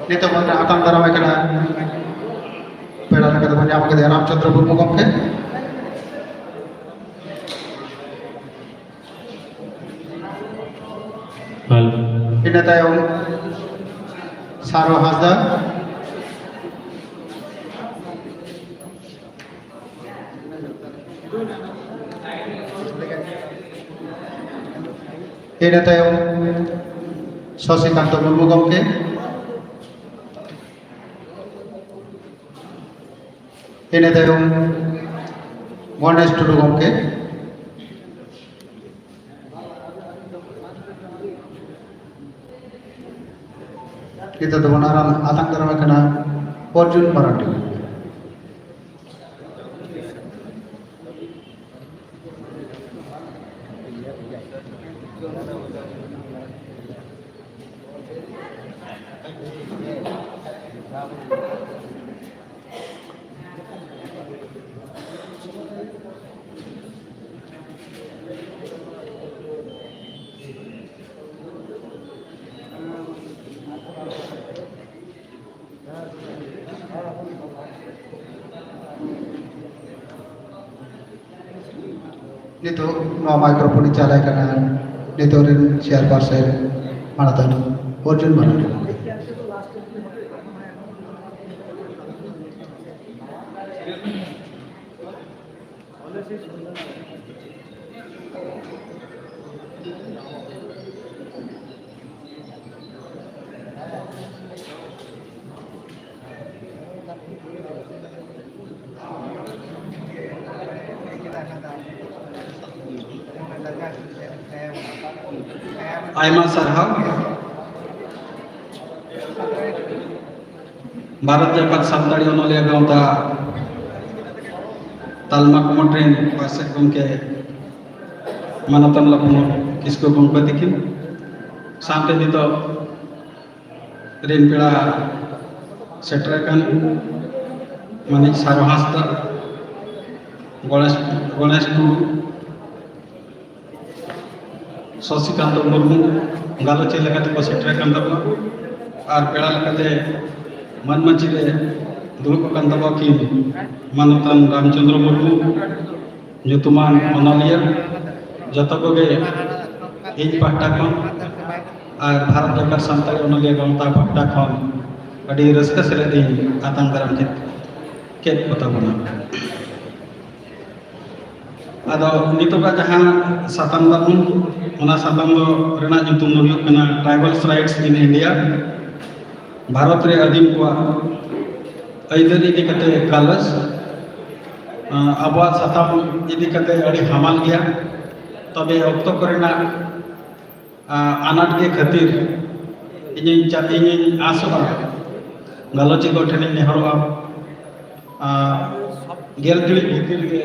ᱱᱤᱛᱚᱜ ᱵᱚᱱ ᱟᱛᱟᱝ ᱫᱟᱨᱟᱢᱮ ᱠᱟᱱᱟ, ᱯᱮᱲᱟ ᱞᱮᱠᱟ ᱛᱮᱵᱚᱱ ᱧᱟᱢ ᱠᱮᱫᱮᱭᱟ ᱨᱟᱢᱪᱚᱸᱫᱽᱨᱚ ᱢᱩᱨᱢᱩ ᱜᱚᱢᱠᱮ᱾ ᱦᱮᱞᱳ᱾ ᱤᱱᱟᱹ ᱛᱟᱭᱚᱢ ᱥᱟᱨᱚ ᱦᱟᱸᱥᱫᱟ᱾ ᱤᱱᱟᱹ ᱛᱟᱭᱚᱢ ᱥᱚᱥᱤᱠᱟᱱᱛᱚ ᱢᱩᱨᱢᱩ ᱜᱚᱢᱠᱮ᱾ ᱤᱱᱟᱹ ᱛᱟᱭᱚᱢ ᱜᱚᱱᱮᱥ ᱴᱩᱰᱩ ᱜᱚᱢᱠᱮ᱾ ᱱᱤᱛᱚᱜ ᱫᱚᱵᱚᱱ ᱟᱨᱟᱢ ᱟᱛᱟᱝ ᱫᱟᱨᱟᱢᱮ ᱠᱟᱱᱟ ᱚᱨᱡᱩᱱ ᱢᱟᱨᱟᱱᱰᱤ᱾ ᱱᱤᱛᱚᱜ ᱱᱚᱣᱟ microphone ᱤᱧ ᱪᱟᱞᱟᱭ ᱠᱟᱱᱟ ᱱᱤᱛᱚᱜ ᱨᱮᱱ chairperson ᱢᱟᱱᱚᱛᱟᱱ ᱚᱨᱡᱩᱱ ᱢᱟᱨᱟᱱᱰᱤ᱾ ᱟᱭᱢᱟ ᱥᱟᱨᱦᱟᱣ᱾ ᱵᱷᱟᱨᱚᱛ ᱡᱟᱠᱟᱛ ᱥᱟᱱᱛᱟᱲᱤ ᱚᱱᱚᱞᱤᱭᱟᱹ ᱜᱟᱶᱛᱟ ᱛᱟᱞᱢᱟ ᱠᱩᱢᱩᱴ ᱨᱮᱱ ᱯᱟᱨᱥᱮᱛ ᱜᱚᱢᱠᱮ ᱢᱟᱱᱚᱛᱟᱱ ᱞᱚᱠᱷᱢᱚᱬ ᱠᱤᱥᱠᱩ ᱜᱚᱢᱠᱮ ᱛᱤᱠᱤᱱ ᱥᱟᱶᱛᱮ ᱱᱤᱛᱚᱜ ᱨᱤᱱ ᱯᱮᱲᱟ ᱥᱮᱴᱮᱨ ᱟᱠᱟᱱ ᱢᱟᱹᱱᱤᱡ ᱥᱟᱨᱚ ᱦᱟᱸᱥᱫᱟ, ᱜᱚᱬᱮᱥ, ᱜᱚᱬᱮᱥ ᱴᱩᱰᱩ, ᱥᱚᱥᱤᱠᱟᱱᱛ ᱢᱩᱨᱢᱩ ᱜᱟᱞᱚᱪᱤᱭᱟᱹ ᱞᱮᱠᱟᱛᱮ ᱠᱚ ᱥᱮᱴᱮᱨ ᱟᱠᱟᱱ ᱛᱟᱵᱚᱱᱟ᱾ ᱟᱨ ᱯᱮᱲᱟ ᱞᱮᱠᱟᱛᱮ ᱢᱟᱹᱱ ᱢᱟᱹᱪᱤ ᱨᱮ ᱫᱩᱲᱩᱵ ᱟᱠᱟᱱ ᱛᱟᱵᱚᱱᱟ ᱠᱤᱱ ᱢᱟᱱᱚᱛᱟᱱ ᱨᱟᱢᱪᱚᱸᱫᱽᱨᱚ ᱢᱩᱨᱢᱩ, ᱧᱩᱛᱩᱢᱟᱱ ᱚᱱᱚᱞᱤᱭᱟᱹ᱾ ᱡᱚᱛᱚ ᱠᱚᱜᱮ ᱤᱧ ᱯᱟᱦᱴᱟ ᱠᱷᱚᱱ ᱟᱨ ᱵᱷᱟᱨᱚᱛ ᱡᱟᱠᱟᱛ ᱥᱟᱱᱛᱟᱲᱤ ᱚᱱᱚᱞᱤᱭᱟᱹ ᱜᱟᱶᱛᱟ ᱯᱟᱦᱴᱟ ᱠᱷᱚᱱ ᱟᱹᱰᱤ ᱨᱟᱹᱥᱠᱟᱹ ᱥᱮᱞᱮᱫ ᱤᱧ ᱟᱛᱟᱝ ᱫᱟᱨᱟᱢ ᱠᱮᱫ, ᱠᱮᱫ ᱠᱚ ᱛᱟᱵᱚᱱᱟ᱾ ᱟᱫᱚ ᱱᱤᱛᱚᱜᱟᱜ ᱡᱟᱦᱟᱸ ᱥᱟᱛᱟᱢ ᱛᱟᱵᱚᱱ, ᱚᱱᱟ ᱥᱟᱛᱟᱢ ᱫᱚ ᱨᱮᱱᱟᱜ ᱧᱩᱛᱩᱢ ᱫᱚ ᱦᱩᱭᱩᱜ ᱠᱟᱱᱟ Tribals Rights in India, Bharat ᱨᱮ ᱟᱹᱫᱤᱢ ᱠᱚᱣᱟᱜ ᱟᱹᱭᱫᱟᱹᱨ ᱤᱫᱤ ᱠᱟᱛᱮ ᱜᱟᱞᱚᱪ᱾ ᱟᱸ, ᱟᱵᱚᱣᱟᱜ ᱥᱟᱛᱟᱢ ᱤᱫᱤ ᱠᱟᱛᱮ ᱟᱹᱰᱤ ᱦᱟᱢᱟᱞ ᱜᱮᱭᱟ, ᱛᱚᱵᱮ ᱚᱠᱛᱚ ᱠᱚᱨᱮᱱᱟᱜ ᱟᱸ, ᱟᱱᱟᱴ ᱜᱮ ᱠᱷᱟᱹᱛᱤᱨ ᱤᱧᱤᱧ ᱪᱟ-, ᱤᱧᱤᱧ ᱟᱸᱥᱚᱜᱼᱟ, ᱜᱟᱞᱚᱪᱤᱭᱟᱹ ᱠᱚ ᱴᱷᱮᱱᱤᱧ ᱱᱮᱦᱚᱨᱚᱜᱼᱟ, ᱟᱸ, ᱜᱮᱞ ᱴᱤᱲᱤᱡ ᱵᱷᱤᱛᱤᱨ ᱨᱮᱜᱮ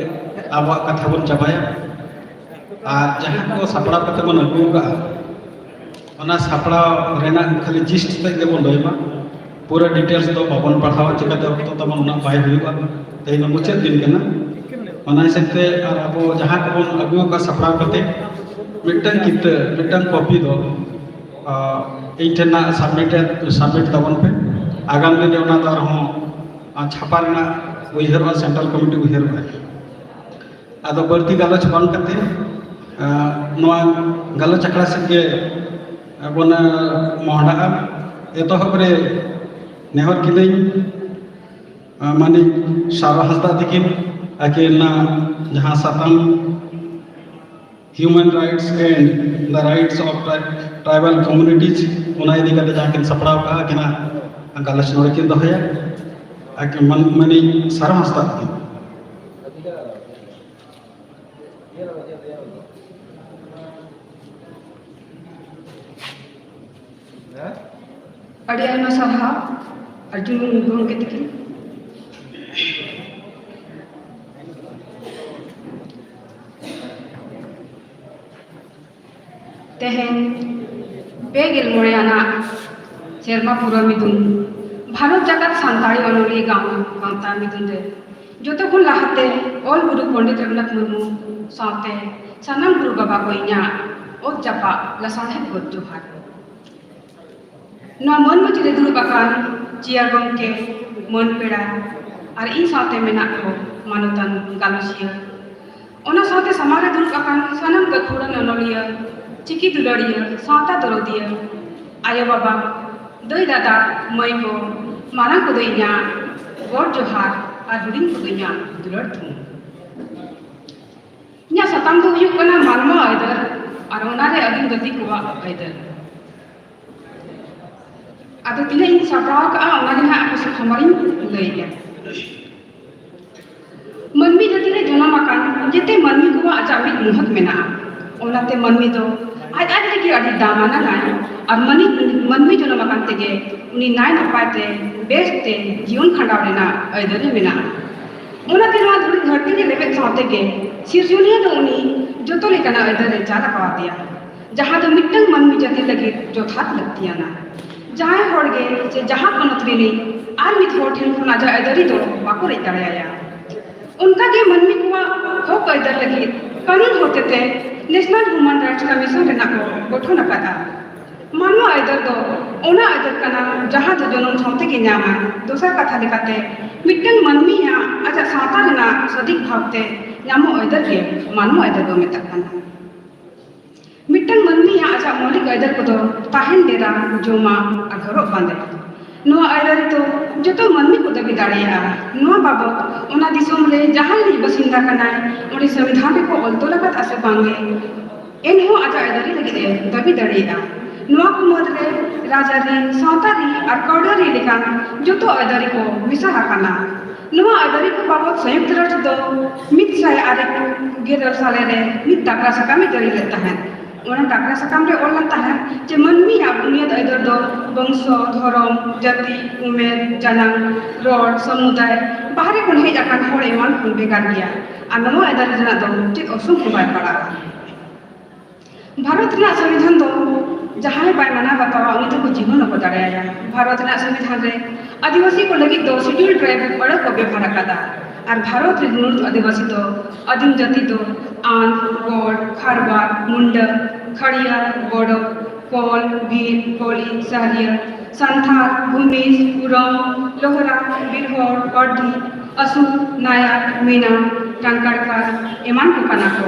ᱟᱵᱚᱣᱟᱜ ᱠᱟᱛᱷᱟ ᱵᱚᱱ ᱪᱟᱵᱟᱭᱟ᱾ ᱟᱨ ᱡᱟᱦᱟᱸ ᱠᱚ ᱥᱟᱯᱲᱟᱣ ᱠᱟᱛᱮ ᱵᱚᱱ ᱟᱹᱜᱩ ᱟᱠᱟᱫᱼᱟ, ᱚᱱᱟ ᱥᱟᱯᱲᱟᱣ ᱨᱮᱱᱟᱜ ᱠᱷᱟᱹᱞᱤ gist ᱛᱮᱫ ᱜᱮᱵᱚᱱ ᱞᱟᱹᱭ ᱢᱟ, ᱯᱩᱨᱟᱹ details ᱫᱚ ᱵᱟᱵᱚᱱ ᱯᱟᱲᱦᱟᱣᱟ, ᱪᱤᱠᱟᱹᱛᱮ ᱚᱠᱛᱚ ᱛᱟᱵᱚᱱ ᱩᱱᱟᱹᱜ ᱵᱟᱭ ᱦᱩᱭᱩᱜᱼᱟ᱾ ᱛᱮᱦᱮᱧ ᱫᱚ ᱢᱩᱪᱟᱹᱫ ᱫᱤᱱ ᱠᱟᱱᱟ, ᱚᱱᱟ ᱦᱤᱥᱟᱹᱵ ᱛᱮ ᱟᱨ ᱟᱵᱚ ᱡᱟᱦᱟᱸ ᱠᱚᱵᱚᱱ ᱟᱹᱜᱩ ᱟᱠᱟᱫ ᱥᱟᱯᱲᱟᱣ ᱠᱟᱛᱮ ᱢᱤᱫᱴᱟᱝ ᱠᱤᱛᱟᱹ, ᱢᱤᱫᱴᱟᱝ copy ᱫᱚ, ᱟᱸ, ᱤᱧ ᱴᱷᱮᱱ ᱱᱟᱜ submit, submit ᱛᱟᱵᱚᱱ ᱯᱮ᱾ ᱟᱜᱟᱢ ᱫᱤᱱ ᱨᱮ ᱚᱱᱟ ᱫᱚ ᱟᱨᱦᱚᱸ, ᱟᱸ, ᱪᱷᱟᱯᱟ ᱨᱮᱱᱟᱜ ᱩᱭᱦᱟᱹᱨᱚᱜᱼᱟ, central committee ᱩᱭᱦᱟᱹᱨᱚᱜᱼᱟ᱾ ᱟᱫᱚ ᱵᱟᱹᱲᱛᱤ ᱜᱟᱞᱚᱪ ᱵᱟᱝ ᱠᱟᱛᱮ, ᱟᱸ, ᱱᱚᱣᱟ ᱜᱟᱞᱚᱪ ᱟᱠᱷᱲᱟ ᱥᱮᱫ ᱜᱮ ᱵᱚᱱ, ᱟᱸ, ᱢᱚᱦᱰᱟᱜᱼᱟ᱾ ᱮᱛᱚᱦᱚᱵ ᱨᱮ ᱱᱮᱦᱚᱨ ᱠᱤᱫᱟᱹᱧ, ᱟᱸ, ᱢᱟᱹᱱᱤᱡ ᱥᱟᱨᱚ ᱦᱟᱸᱥᱫᱟ ᱛᱤᱠᱤᱱ, ᱟᱹᱠᱤᱱᱟᱜ ᱡᱟᱦᱟᱸ ᱥᱟᱛᱟᱢ Human Rights and the Rights of Tri-, Tribal Communities, ᱚᱱᱟ ᱤᱫᱤ ᱠᱟᱛᱮ ᱡᱟᱦᱟᱸ ᱠᱤᱱ ᱥᱟᱯᱲᱟᱣ ᱠᱟᱜᱼᱟ, ᱟᱹᱠᱤᱱᱟᱜ ᱜᱟᱞᱚᱪ ᱱᱚᱰᱮ ᱠᱤᱱ ᱫᱚᱦᱚᱭᱟ᱾ ᱟᱹᱠᱤᱱ ᱢᱟᱹᱱ-, ᱢᱟᱹᱱᱤᱡ ᱥᱟᱨᱚ ᱦᱟᱸᱥᱫᱟ ᱛᱤᱠᱤᱱ᱾ ᱟᱹᱰᱤ ᱟᱭᱢᱟ ᱥᱟᱨᱦᱟᱣ ᱟᱨᱡᱩᱱ ᱜᱚᱢᱠᱮ ᱛᱤᱠᱤᱱ᱾ ᱛᱮᱦᱮᱧ ᱯᱮ ᱜᱮᱞ ᱢᱚᱬᱮ ᱟᱱᱟᱜ ᱥᱮᱨᱢᱟ ᱯᱩᱨᱟᱹ ᱢᱤᱫᱩᱱ, ᱵᱷᱟᱨᱚᱛ ᱡᱟᱠᱟᱛ ᱥᱟᱱᱛᱟᱲᱤ ᱚᱱᱚᱞᱤᱭᱟᱹ ᱜᱟᱶ-, ᱜᱟᱶᱛᱟ ᱢᱤᱫᱩᱱ ᱨᱮ ᱡᱚᱛᱚ ᱠᱷᱚᱱ ᱞᱟᱦᱟᱛᱮ ᱚᱞ ᱜᱩᱨᱩ ᱯᱚᱱᱰᱤᱛ ᱨᱚᱜᱷᱩᱱᱟᱛᱷ ᱢᱩᱨᱢᱩ ᱥᱟᱶᱛᱮ ᱥᱟᱱᱟᱢ ᱜᱩᱨᱩ ᱵᱟᱵᱟ ᱠᱚ ᱤᱧᱟᱹᱜ ᱚᱛ ᱡᱟᱯᱟᱜ ᱞᱟᱥᱟᱲᱦᱮᱫ ᱜᱚᱰ ᱡᱚᱦᱟᱨ᱾ ᱱᱚᱣᱟ ᱢᱟᱹᱱ ᱢᱟᱹᱪᱤ ᱨᱮ ᱫᱩᱲᱩᱵ ᱟᱠᱟᱱ ᱪᱮᱭᱟᱨ ᱜᱚᱢᱠᱮ, ᱢᱟᱹᱱ ᱯᱮᱲᱟ ᱟᱨ ᱤᱧ ᱥᱟᱶᱛᱮ ᱢᱮᱱᱟᱜ ᱠᱚ ᱢᱟᱱᱚᱛᱟᱱ ᱜᱟᱞᱚᱪᱤᱭᱟᱹ, ᱚᱱᱟ ᱥᱟᱶᱛᱮ ᱥᱟᱢᱟᱝ ᱨᱮ ᱫᱩᱲᱩᱵ ᱟᱠᱟᱱ ᱥᱟᱱᱟᱢ ᱜᱟᱹᱠᱷᱩᱲᱟᱱ ᱚᱱᱚᱞᱤᱭᱟᱹ, ᱪᱤᱠᱤ ᱫᱩᱞᱟᱹᱲᱤᱭᱟᱹ, ᱥᱟᱶᱛᱟ ᱫᱚᱨᱚᱫᱤᱭᱟᱹ, ᱟᱭᱳ ᱵᱟᱵᱟ, ᱫᱟᱹᱭ ᱫᱟᱫᱟ, ᱢᱟᱹᱭ ᱠᱚ, ᱢᱟᱨᱟᱝ ᱠᱚᱫᱚ ᱤᱧᱟᱹᱜ ᱜᱚᱰ ᱡᱚᱦᱟᱨ ᱟᱨ ᱦᱩᱰᱤᱧ ᱠᱚᱫᱚ ᱤᱧᱟᱹᱜ ᱫᱩᱞᱟᱹᱲ ᱛᱷᱩᱢ᱾ ᱤᱧᱟᱹᱜ ᱥᱟᱛᱟᱢ ᱫᱚ ᱦᱩᱭᱩᱜ ᱠᱟᱱᱟ ᱢᱟᱱᱣᱟ ᱟᱹᱭᱫᱟᱹᱨ, ᱟᱨ ᱚᱱᱟᱨᱮ ᱟᱹᱞᱤᱧ ᱜᱟᱛᱮ ᱠᱚᱣᱟᱜ ᱟᱹᱭᱫᱟᱹᱨ᱾ ᱟᱫᱚ ᱛᱤᱱᱟᱹᱜ ᱤᱧ ᱥᱟᱯᱲᱟᱣ ᱠᱟᱜᱼᱟ, ᱚᱱᱟ ᱜᱮ ᱱᱟᱦᱟᱜ ᱟᱯᱮ ᱥᱟᱢᱟᱝ ᱨᱤᱧ ᱞᱟᱹᱭᱮᱜᱼᱟ᱾ ᱢᱟᱹᱱᱢᱤ ᱡᱟᱹᱛᱤ ᱨᱮ ᱡᱚᱱᱚᱢ ᱟᱠᱟᱱ ᱡᱮᱛᱮ ᱢᱟᱹᱱᱢᱤ ᱠᱚᱣᱟᱜ ᱟᱡᱟᱜ ᱢᱤᱫ ᱢᱩᱦᱟᱹᱛ ᱢᱮᱱᱟᱜᱼᱟ᱾ ᱚᱱᱟᱛᱮ ᱢᱟᱹᱱᱢᱤ ᱫᱚ ᱟᱡ ᱟᱡ ᱨᱮᱜᱮ ᱟᱹᱰᱤ ᱫᱟᱢᱟᱱᱟᱱᱟᱭ, ᱟᱨ ᱢᱟᱹᱱᱢᱤ, ᱢᱟᱹᱱᱢᱤ ᱡᱚᱱᱚᱢ ᱟᱠᱟᱱ ᱛᱮᱜᱮ ᱩᱱᱤ ᱱᱟᱭ ᱱᱟᱯᱟᱭ ᱛᱮ ᱵᱮᱥ ᱛᱮ ᱡᱤᱭᱚᱱ ᱠᱷᱟᱸᱰᱟᱣ ᱨᱮᱱᱟᱜ ᱟᱹᱭᱫᱟᱹᱨᱤ ᱢᱮᱱᱟᱜᱼᱟ᱾ ᱚᱱᱟᱛᱮ ᱱᱚᱣᱟ ᱫᱷᱩᱲᱤ ᱫᱷᱟᱹᱨᱛᱤ ᱨᱮ ᱞᱮᱵᱮᱫ ᱥᱟᱶ ᱛᱮᱜᱮ ᱥᱤᱨᱡᱚᱱᱤᱭᱟᱹ ᱫᱚ ᱩᱱᱤ ᱡᱚᱛᱚ ᱞᱮᱠᱟᱱᱟᱜ ᱟᱹᱭᱫᱟᱹᱨ ᱮ ᱪᱟᱞ ᱟᱠᱟᱣᱟᱫᱮᱭᱟ, ᱡᱟᱦᱟᱸ ᱫᱚ ᱢᱤᱫᱴᱟᱝ ᱢᱟᱹᱱᱢᱤ ᱡᱟᱹᱛᱤ ᱞᱟᱹᱜᱤᱫ ᱡᱚᱛᱷᱟᱛ ᱞᱟᱹᱠᱛᱤᱭᱟᱱᱟ᱾ ᱡᱟᱦᱟᱸᱭ ᱦᱚᱲ ᱜᱮ ᱪᱮ ᱡᱟᱦᱟᱸ ᱯᱚᱱᱚᱛ ᱨᱤᱱᱤᱡ ᱟᱨ ᱢᱤᱫ ᱦᱚᱲ ᱴᱷᱮᱱ ᱠᱷᱚᱱ ᱟᱡᱟᱜ ᱟᱹᱭᱫᱟᱹᱨᱤ ᱫᱚ ᱵᱟᱠᱚ ᱨᱮᱡ ᱫᱟᱲᱮᱭᱟᱭᱟ᱾ ᱚᱱᱠᱟ ᱜᱮ ᱢᱟᱹᱱᱢᱤ ᱠᱚᱣᱟᱜ ᱦᱚᱠ ᱟᱹᱭᱫᱟᱹᱨ ᱞᱟᱹᱜᱤᱫ ᱠᱟᱹᱱᱩᱱ ᱦᱚᱛᱮᱛᱮ National Human Rights Commission ᱨᱮᱱᱟᱜ ᱠᱚ ᱜᱚᱴᱷᱚᱱ ᱟᱠᱟᱫᱼᱟ᱾ ᱢᱟᱱᱣᱟ ᱟᱹᱭᱫᱟᱹᱨ ᱫᱚ ᱚᱱᱟ ᱟᱹᱭᱫᱟᱹᱨ ᱠᱟᱱᱟ, ᱡᱟᱦᱟᱸ ᱫᱚ ᱡᱚᱱᱚᱢ ᱥᱟᱶ ᱛᱮᱜᱮ ᱧᱟᱢᱟᱭ᱾ ᱫᱚᱥᱟᱨ ᱠᱟᱛᱷᱟ ᱞᱮᱠᱟᱛᱮ, ᱢᱤᱫᱴᱟᱝ ᱢᱟᱹᱱᱢᱤᱭᱟᱜ ᱟᱡᱟᱜ ᱥᱟᱶᱛᱟ ᱨᱮᱱᱟᱜ ᱥᱚᱫᱤᱠ ᱵᱷᱟᱵᱽ ᱛᱮ ᱧᱟᱢᱚᱜ ᱟᱹᱭᱫᱟᱹᱨ ᱜᱮ ᱢᱟᱱᱣᱟ ᱟᱹᱭᱫᱟᱹᱨ ᱵᱚ ᱢᱮᱛᱟᱜ ᱠᱟᱱᱟ᱾ ᱢᱤᱫᱴᱟᱝ ᱢᱟᱹᱱᱢᱤᱭᱟᱜ ᱟᱡᱟᱜ ᱢᱚᱣᱞᱤᱠ ᱟᱹᱭᱫᱟᱹᱨ ᱠᱚᱫᱚ ᱛᱟᱦᱮᱱ ᱰᱮᱨᱟ, ᱡᱚᱢᱟᱜ ᱟᱨ ᱦᱚᱨᱚᱜ ᱵᱟᱸᱫᱮ᱾ ᱱᱚᱣᱟ ᱟᱹᱭᱫᱟᱹᱨᱤ ᱫᱚ ᱡᱚᱛᱚ ᱢᱟᱹᱱᱢᱤ ᱠᱚ ᱫᱟᱹᱵᱤ ᱫᱟᱲᱮᱭᱟᱜᱼᱟ᱾ ᱱᱚᱣᱟ ᱵᱟᱵᱚᱛ ᱚᱱᱟ ᱫᱤᱥᱚᱢ ᱨᱮ ᱡᱟᱦᱟᱸᱭ ᱨᱤᱱᱤᱡ ᱵᱟᱥᱤᱱᱫᱟ ᱠᱟᱱᱟᱭ, ᱩᱱᱤ ᱥᱚᱝᱵᱤᱫᱷᱟᱱ ᱨᱮᱠᱚ ᱚᱞ ᱛᱚᱞ ᱟᱠᱟᱫ ᱥᱮ ᱵᱟᱝᱜᱮ, ᱮᱱᱦᱚᱸ ᱟᱡᱟᱜ ᱟᱹᱭᱫᱟᱹᱨᱤ ᱞᱟᱹᱜᱤᱫ ᱮ ᱫᱟᱹᱵᱤ ᱫᱟᱲᱮᱭᱟᱜᱼᱟ᱾ ᱱᱚᱣᱟ ᱠᱚ ᱢᱩᱫᱽᱨᱮ ᱨᱟᱡᱽᱟᱹᱨᱤ, ᱥᱟᱶᱛᱟᱨᱤ ᱟᱨ ᱠᱟᱹᱣᱰᱤᱭᱟᱹᱨᱤ ᱞᱮᱠᱟᱱ ᱡᱚᱛᱚ ᱟᱹᱭᱫᱟᱹᱨᱤ ᱠᱚ ᱢᱮᱥᱟ ᱟᱠᱟᱱᱟ᱾ ᱱᱚᱣᱟ ᱟᱹᱭᱫᱟᱹᱨᱤ ᱠᱚ ᱵᱟᱵᱚᱛ ᱥᱚᱭᱩᱠᱛ ᱨᱟᱥᱴᱨ ᱫᱚ ᱢᱤᱫ ᱥᱟᱭ ᱟᱨᱮ ᱜᱮᱞ ᱥᱟᱞᱮ ᱨᱮ ᱢᱤᱫ ᱰᱟᱠᱨᱟ ᱥᱟᱠᱟᱢ ᱮ ᱡᱟᱹᱨᱤ ᱞᱮᱫ ᱛᱟᱦᱮᱸᱫ᱾ ᱚᱱᱟ ᱰᱟᱠᱨᱟ ᱥᱟᱠᱟᱢ ᱨᱮ ᱚᱞ ᱞᱮᱱ ᱛᱟᱦᱮᱸᱫ ᱡᱮ ᱢᱟᱹᱱᱢᱤᱭᱟᱜ ᱵᱩᱱᱤᱭᱟᱹᱫ ᱟᱹᱭᱫᱟᱹᱨ ᱫᱚ ᱵᱚᱝᱥᱚ, ᱫᱷᱚᱨᱚᱢ, ᱡᱟᱹᱛᱤ, ᱩᱢᱮᱨ, ᱡᱟᱱᱟᱢ, ᱨᱚᱲ, ᱥᱚᱢᱩᱫᱟᱭ, ᱵᱟᱦᱨᱮ ᱠᱷᱚᱱ ᱦᱮᱡ ᱟᱠᱟᱱ ᱦᱚᱲ ᱮᱢᱟᱱ ᱠᱷᱚᱱ ᱵᱷᱮᱜᱟᱨ ᱜᱮᱭᱟ᱾ ᱟᱨ ᱱᱚᱣᱟ ᱟᱹᱭᱫᱟᱹᱨᱤ ᱨᱮᱱᱟᱜ ᱫᱚ ᱪᱮᱫ ᱚᱨᱥᱚᱝ ᱦᱚᱸ ᱵᱟᱭ ᱯᱟᱲᱟᱜᱼᱟ᱾ ᱵᱷᱟᱨᱚᱛ ᱨᱮᱱᱟᱜ ᱥᱚᱝᱵᱤᱫᱷᱟᱱ ᱫᱚ ᱡᱟᱦᱟᱸᱭ ᱵᱟᱭ ᱢᱟᱱᱟᱣ ᱵᱟᱛᱟᱣᱟ, ᱩᱱᱤ ᱫᱚᱠᱚ ᱡᱤᱦᱚᱞ ᱦᱚᱸᱠᱚ ᱫᱟᱲᱮᱭᱟᱭᱟ᱾ ᱵᱷᱟᱨᱚᱛ ᱨᱮᱱᱟᱜ ᱥᱚᱝᱵᱤᱫᱷᱟᱱ ᱨᱮ ᱟᱹᱫᱤᱵᱟᱹᱥᱤ ᱠᱚ ᱞᱟᱹᱜᱤᱫ ᱫᱚ Scheduled Tribe ᱟᱹᱲᱟᱹ ᱠᱚ ᱵᱮᱵᱷᱟᱨ ᱟᱠᱟᱫᱟ᱾ ᱟᱨ ᱵᱷᱟᱨᱚᱛ ᱨᱮᱱ ᱢᱩᱬᱩᱛ ᱟᱹᱫᱤᱵᱟᱹᱥᱤ ᱫᱚ ᱟᱹᱫᱤᱢ ᱡᱟᱹᱛᱤ ᱫᱚ ᱟᱸᱫ, ᱜᱚᱰ, ᱠᱷᱟᱨᱣᱟᱲ, ᱢᱩᱱᱰᱟᱹ, ᱠᱷᱟᱲᱤᱭᱟ, ᱵᱚᱰᱚ, ᱠᱚᱞ, ᱵᱷᱤᱞ, ᱠᱚᱞᱤ, ᱥᱟᱦᱨᱤᱭᱟ, ᱥᱟᱱᱛᱷᱟᱞ, ᱵᱷᱩᱢᱤᱡᱽ, ᱩᱨᱟᱣ, ᱞᱳᱦᱨᱟ, ᱵᱤᱨᱦᱚᱲ, ᱯᱟᱹᱰᱷᱤ, ᱟᱥᱩᱨ, ᱱᱟᱭᱟᱨ, ᱢᱤᱱᱟ, ᱴᱟᱝᱠᱟᱲᱠᱟᱨ ᱮᱢᱟᱱ ᱠᱚ ᱠᱟᱱᱟ ᱠᱚ᱾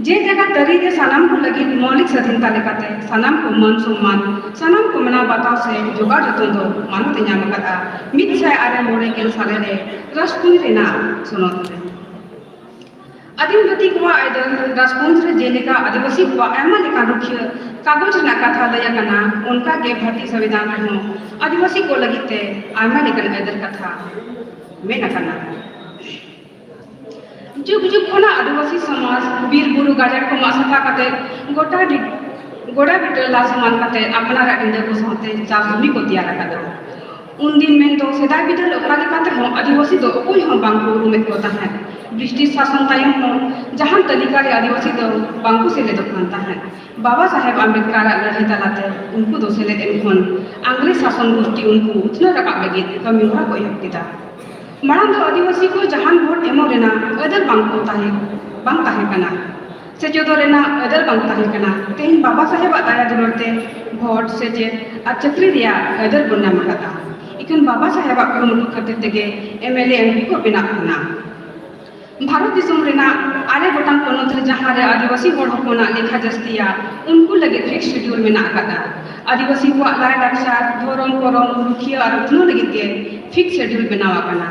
ᱡᱮ ᱡᱟᱭᱜᱟ ᱛᱟᱹᱨᱤ ᱨᱮ ᱥᱟᱱᱟᱢ ᱠᱚ ᱞᱟᱹᱜᱤᱫ ᱢᱚᱣᱞᱤᱠ ᱥᱟᱹᱫᱷᱤᱱᱛᱟ ᱞᱮᱠᱟᱛᱮ ᱥᱟᱱᱟᱢ ᱠᱚ ᱢᱟᱹᱱ ᱥᱚᱱᱢᱟᱱ, ᱥᱟᱱᱟᱢ ᱠᱚ ᱢᱟᱱᱟᱣ ᱵᱟᱛᱟᱣ ᱥᱮ ᱡᱚᱜᱟᱣ ᱡᱚᱛᱚᱱ ᱫᱚ ᱢᱟᱱᱚᱛ ᱮ ᱧᱟᱢ ᱟᱠᱟᱫᱼᱟ ᱢᱤᱫ ᱥᱟᱭ ᱟᱨᱮ ᱢᱚᱬᱮ ᱜᱮᱞ ᱥᱟᱞᱮ ᱨᱮ ᱨᱟᱡᱽᱠᱩᱧ ᱨᱮᱱᱟᱜ ᱥᱚᱱᱚᱛ ᱨᱮ᱾ ᱟᱹᱫᱤᱢ ᱡᱟᱹᱛᱤ ᱠᱚᱣᱟᱜ ᱟᱹᱭᱫᱟᱹᱨ ᱨᱟᱡᱽᱠᱩᱧ ᱨᱮ ᱡᱮᱞᱮᱠᱟ ᱟᱹᱫᱤᱵᱟᱹᱥᱤ ᱠᱚᱣᱟᱜ ᱟᱭᱢᱟ ᱞᱮᱠᱟᱱ ᱨᱩᱠᱷᱤᱭᱟᱹ ᱠᱟᱜᱚᱡᱽ ᱨᱮᱱᱟᱜ ᱠᱟᱛᱷᱟ ᱞᱟᱹᱭ ᱟᱠᱟᱱᱟ, ᱚᱱᱠᱟ ᱜᱮ ᱵᱷᱟᱨᱚᱛᱤᱭᱚ ᱥᱚᱝᱵᱤᱫᱷᱟᱱ ᱨᱮᱦᱚᱸ ᱟᱹᱫᱤᱵᱟᱹᱥᱤ ᱠᱚ ᱞᱟᱹᱜᱤᱫ ᱛᱮ ᱟᱭᱢᱟ ᱞᱮᱠᱟᱱ ᱟᱹᱭᱫᱟᱹᱨ ᱠᱟᱛᱷᱟ ᱢᱮᱱ ᱟᱠᱟᱱᱟ᱾ ᱡᱩᱜᱽ ᱡᱩᱜᱽ ᱠᱷᱚᱱᱟᱜ ᱟᱹᱫᱤᱵᱟᱹᱥᱤ ᱥᱚᱢᱟᱡᱽ ᱵᱤᱨ ᱵᱩᱨᱩ ᱜᱟᱡᱟᱲ ᱠᱚ ᱢᱟᱜ ᱥᱟᱯᱷᱟ ᱠᱟᱛᱮ ᱜᱚᱴᱟ ᱰᱤ-, ᱜᱚᱰᱟ ᱵᱤᱴᱟᱹ ᱞᱟ ᱥᱚᱢᱟᱱ ᱠᱟᱛᱮ ᱟᱯᱱᱟᱨᱟᱜ ᱰᱤᱸᱰᱟᱹ ᱠᱚ ᱥᱟᱶᱛᱮ ᱪᱟᱥ ᱡᱩᱢᱤ ᱠᱚ ᱛᱮᱭᱟᱨ ᱟᱠᱟᱫᱟ᱾ ᱩᱱᱫᱤᱱ ᱢᱮᱱᱫᱚ ᱥᱮᱫᱟᱭ ᱵᱤᱫᱟᱹᱞ ᱚᱠᱟ ᱞᱮᱠᱟ ᱛᱮᱦᱚᱸ ᱟᱹᱫᱤᱵᱟᱹᱥᱤ ᱫᱚ ᱚᱠᱚᱭ ᱦᱚᱸ ᱵᱟᱝ ᱠᱚ ᱩᱨᱩᱢᱮᱫ ᱠᱚ ᱛᱟᱦᱮᱸᱫ᱾ ᱵᱨᱤᱴᱤᱥ ᱥᱟᱥᱚᱱ ᱛᱟᱭᱚᱢ ᱦᱚᱸ ᱡᱟᱦᱟᱱ ᱛᱟᱹᱞᱤᱠᱟ ᱨᱮ ᱟᱹᱫᱤᱵᱟᱹᱥᱤ ᱫᱚ ᱵᱟᱝ ᱠᱚ ᱥᱮᱞᱮᱫᱚᱜ ᱠᱟᱱ ᱛᱟᱦᱮᱸᱫ᱾ ᱵᱟᱵᱟ ᱥᱟᱦᱮᱵᱽ ᱟᱢᱵᱮᱫᱠᱟᱨᱟᱜ ᱞᱟᱹᱲᱦᱟᱹᱭ ᱛᱟᱞᱟᱛᱮ ᱩᱱᱠᱩ ᱫᱚ ᱥᱮᱞᱮᱫ ᱮᱱ ᱠᱷᱚᱱ ᱟᱝᱨᱮᱡᱽ ᱥᱟᱥᱚᱱ ᱜᱳᱥᱴᱤ ᱩᱱᱠᱩ ᱩᱛᱱᱟᱹᱣ ᱨᱟᱠᱟᱵ ᱞᱟᱹᱜᱤᱫ ᱠᱟᱹᱢᱤ ᱦᱚᱨᱟ ᱠᱚ ᱮᱦᱚᱵ ᱠᱮᱫᱟ᱾ ᱢᱟᱲᱟᱝ ᱫᱚ ᱟᱹᱫᱤᱵᱟᱹᱥᱤ ᱠᱚ ᱡᱟᱦᱟᱱ ᱵᱷᱳᱴ ᱮᱢᱚᱜ ᱨᱮᱱᱟᱜ ᱟᱹᱭᱫᱟᱹᱨ ᱵᱟᱝ ᱠᱚ ᱛᱟᱦᱮᱸ, ᱵᱟᱝ ᱛᱟᱦᱮᱸ ᱠᱟᱱᱟ᱾ ᱥᱮᱪᱮᱫᱚᱜ ᱨᱮᱱᱟᱜ ᱟᱹᱭᱫᱟᱹᱨ ᱵᱟᱝ ᱛᱟᱦᱮᱸ ᱠᱟᱱᱟ᱾ ᱛᱮᱦᱮᱧ ᱵᱟᱵᱟ ᱥᱟᱦᱮᱵᱟᱜ ᱫᱟᱭᱟ ᱫᱩᱞᱟᱹᱲ ᱛᱮ ᱵᱷᱳᱴ, ᱥᱮᱪᱮᱫ ᱟᱨ ᱪᱟᱹᱠᱨᱤ ᱨᱮᱭᱟᱜ ᱟᱹᱭᱫᱟᱹᱨ ᱵᱚᱱ ᱧᱟᱢ ᱟᱠᱟᱫᱟ᱾ ᱤᱠᱷᱟᱹᱱ ᱵᱟᱵᱟ ᱥᱟᱦᱮᱵᱟᱜ ᱠᱩᱨᱩᱢᱩᱴᱩ ᱠᱷᱟᱹᱛᱤᱨ ᱛᱮᱜᱮ ᱮᱢ ᱮᱞ ᱮ ᱮᱢ ᱯᱤ ᱠᱚ ᱵᱮᱱᱟᱜ ᱠᱟᱱᱟ᱾ ᱵᱷᱟᱨᱚᱛ ᱫᱤᱥᱚᱢ ᱨᱮᱱᱟᱜ ᱟᱨᱮ ᱜᱚᱴᱟᱝ ᱯᱚᱱᱚᱛ ᱨᱮ ᱡᱟᱦᱟᱸ ᱨᱮ ᱟᱹᱫᱤᱵᱟᱹᱥᱤ ᱦᱚᱲ ᱦᱚᱯᱚᱱᱟᱜ ᱞᱮᱠᱷᱟ ᱡᱟᱹᱥᱛᱤᱭᱟ, ᱩᱱᱠᱩ ᱞᱟᱹᱜᱤᱫ ᱯᱷᱤᱠᱥ ᱥᱤᱰᱤᱭᱩᱞ ᱢᱮᱱᱟᱜ ᱟᱠᱟᱫᱟ᱾ ᱟᱹᱫᱤᱵᱟᱹᱥᱤ ᱠᱚᱣᱟᱜ ᱞᱟᱭ ᱞᱟᱠᱪᱟᱨ, ᱫᱷᱚᱨᱚᱢ, ᱠᱚᱨᱚᱢ, ᱨᱩᱠᱷᱤᱭᱟᱹ ᱟᱨ ᱩᱛᱱᱟᱹᱣ ᱞᱟᱹᱜᱤᱫ ᱜᱮ ᱯᱷᱤᱠᱥ ᱥᱤᱰᱤᱭᱩᱞ ᱵᱮᱱᱟᱣ ᱟᱠᱟᱱᱟ᱾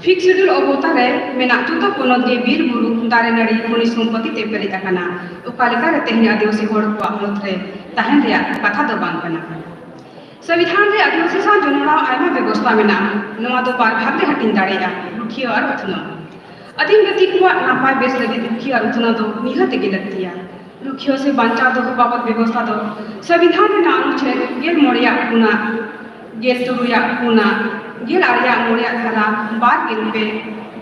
ᱯᱷᱤᱠᱥ ᱥᱤᱰᱤᱭᱩᱞ ᱚᱵᱚᱛᱟ ᱨᱮ ᱢᱮᱱᱟᱜ ᱡᱚᱛᱚ ᱯᱚᱱᱚᱛ ᱜᱮ ᱵᱤᱨ ᱵᱩᱨᱩ, ᱫᱟᱨᱮ ᱱᱟᱹᱲᱤ, ᱠᱷᱚᱱᱤᱡᱽ ᱥᱚᱢᱯᱚᱛᱤ ᱛᱮ ᱯᱮᱨᱮᱡ ᱟᱠᱟᱱᱟ᱾ ᱚᱠᱟ ᱞᱮᱠᱟ ᱨᱮ ᱛᱮᱦᱮᱧ ᱟᱹᱫᱤᱵᱟᱹᱥᱤ ᱦᱚᱲ ᱠᱚᱣᱟᱜ ᱦᱟᱞᱚᱛ ᱨᱮ ᱛᱟᱦᱮᱱ ᱨᱮᱭᱟᱜ ᱠᱟᱛᱷᱟ ᱫᱚ ᱵᱟᱝ ᱠᱟᱱᱟ᱾ ᱥᱚᱝᱵᱤᱫᱷᱟᱱ ᱨᱮ ᱟᱹᱫᱤᱵᱟᱹᱥᱤ ᱥᱟᱶ ᱡᱚᱱᱚᱲᱟᱣ ᱟᱭᱢᱟ ᱵᱮᱵᱚᱥᱛᱟ ᱢᱮᱱᱟᱜᱼᱟ᱾ ᱱᱚᱣᱟ ᱫᱚ ᱵᱟᱨ ᱵᱷᱟᱜᱽ ᱨᱮ ᱦᱟᱹᱴᱤᱧ ᱫᱟᱲᱮᱭᱟᱜᱼᱟ, ᱨᱩᱠᱷᱤᱭᱟᱹ ᱟᱨ ᱩᱛᱱᱟᱹᱣ᱾ ᱟᱹᱫᱤᱢ ᱡᱟᱹᱛᱤ ᱠᱚᱣᱟᱜ ᱱᱟᱯᱟᱭ ᱵᱮᱥ ᱞᱟᱹᱜᱤᱫ ᱨᱩᱠᱷᱤᱭᱟᱹ ᱟᱨ ᱩᱛᱱᱟᱹᱣ ᱫᱚ ᱱᱤᱦᱟᱹᱛ ᱜᱮ ᱞᱟᱹᱠᱛᱤᱭᱟ᱾ ᱨᱩᱠᱷᱤᱭᱟᱹ ᱥᱮ ᱵᱟᱧᱪᱟᱣ ᱫᱚᱦᱚ ᱵᱟᱵᱚᱫ ᱵᱮᱵᱚᱥᱛᱟ ᱫᱚ ᱥᱚᱝᱵᱤᱫᱷᱟᱱ ᱨᱮᱱᱟᱜ ᱚᱱᱩᱪᱷᱮᱫ ᱜᱮᱞ ᱢᱚᱬᱮᱭᱟᱜ ᱯᱩᱱᱟᱜ, ᱜᱮᱞ ᱛᱩᱨᱩᱭᱟᱜ ᱯᱩᱱᱟᱜ, ᱜᱮᱞ ᱟᱨᱮᱭᱟᱜ ᱢᱚᱬᱮᱭᱟᱜ ᱫᱷᱟᱨᱟ, ᱵᱟᱨ ᱜᱮᱞ ᱯᱮ,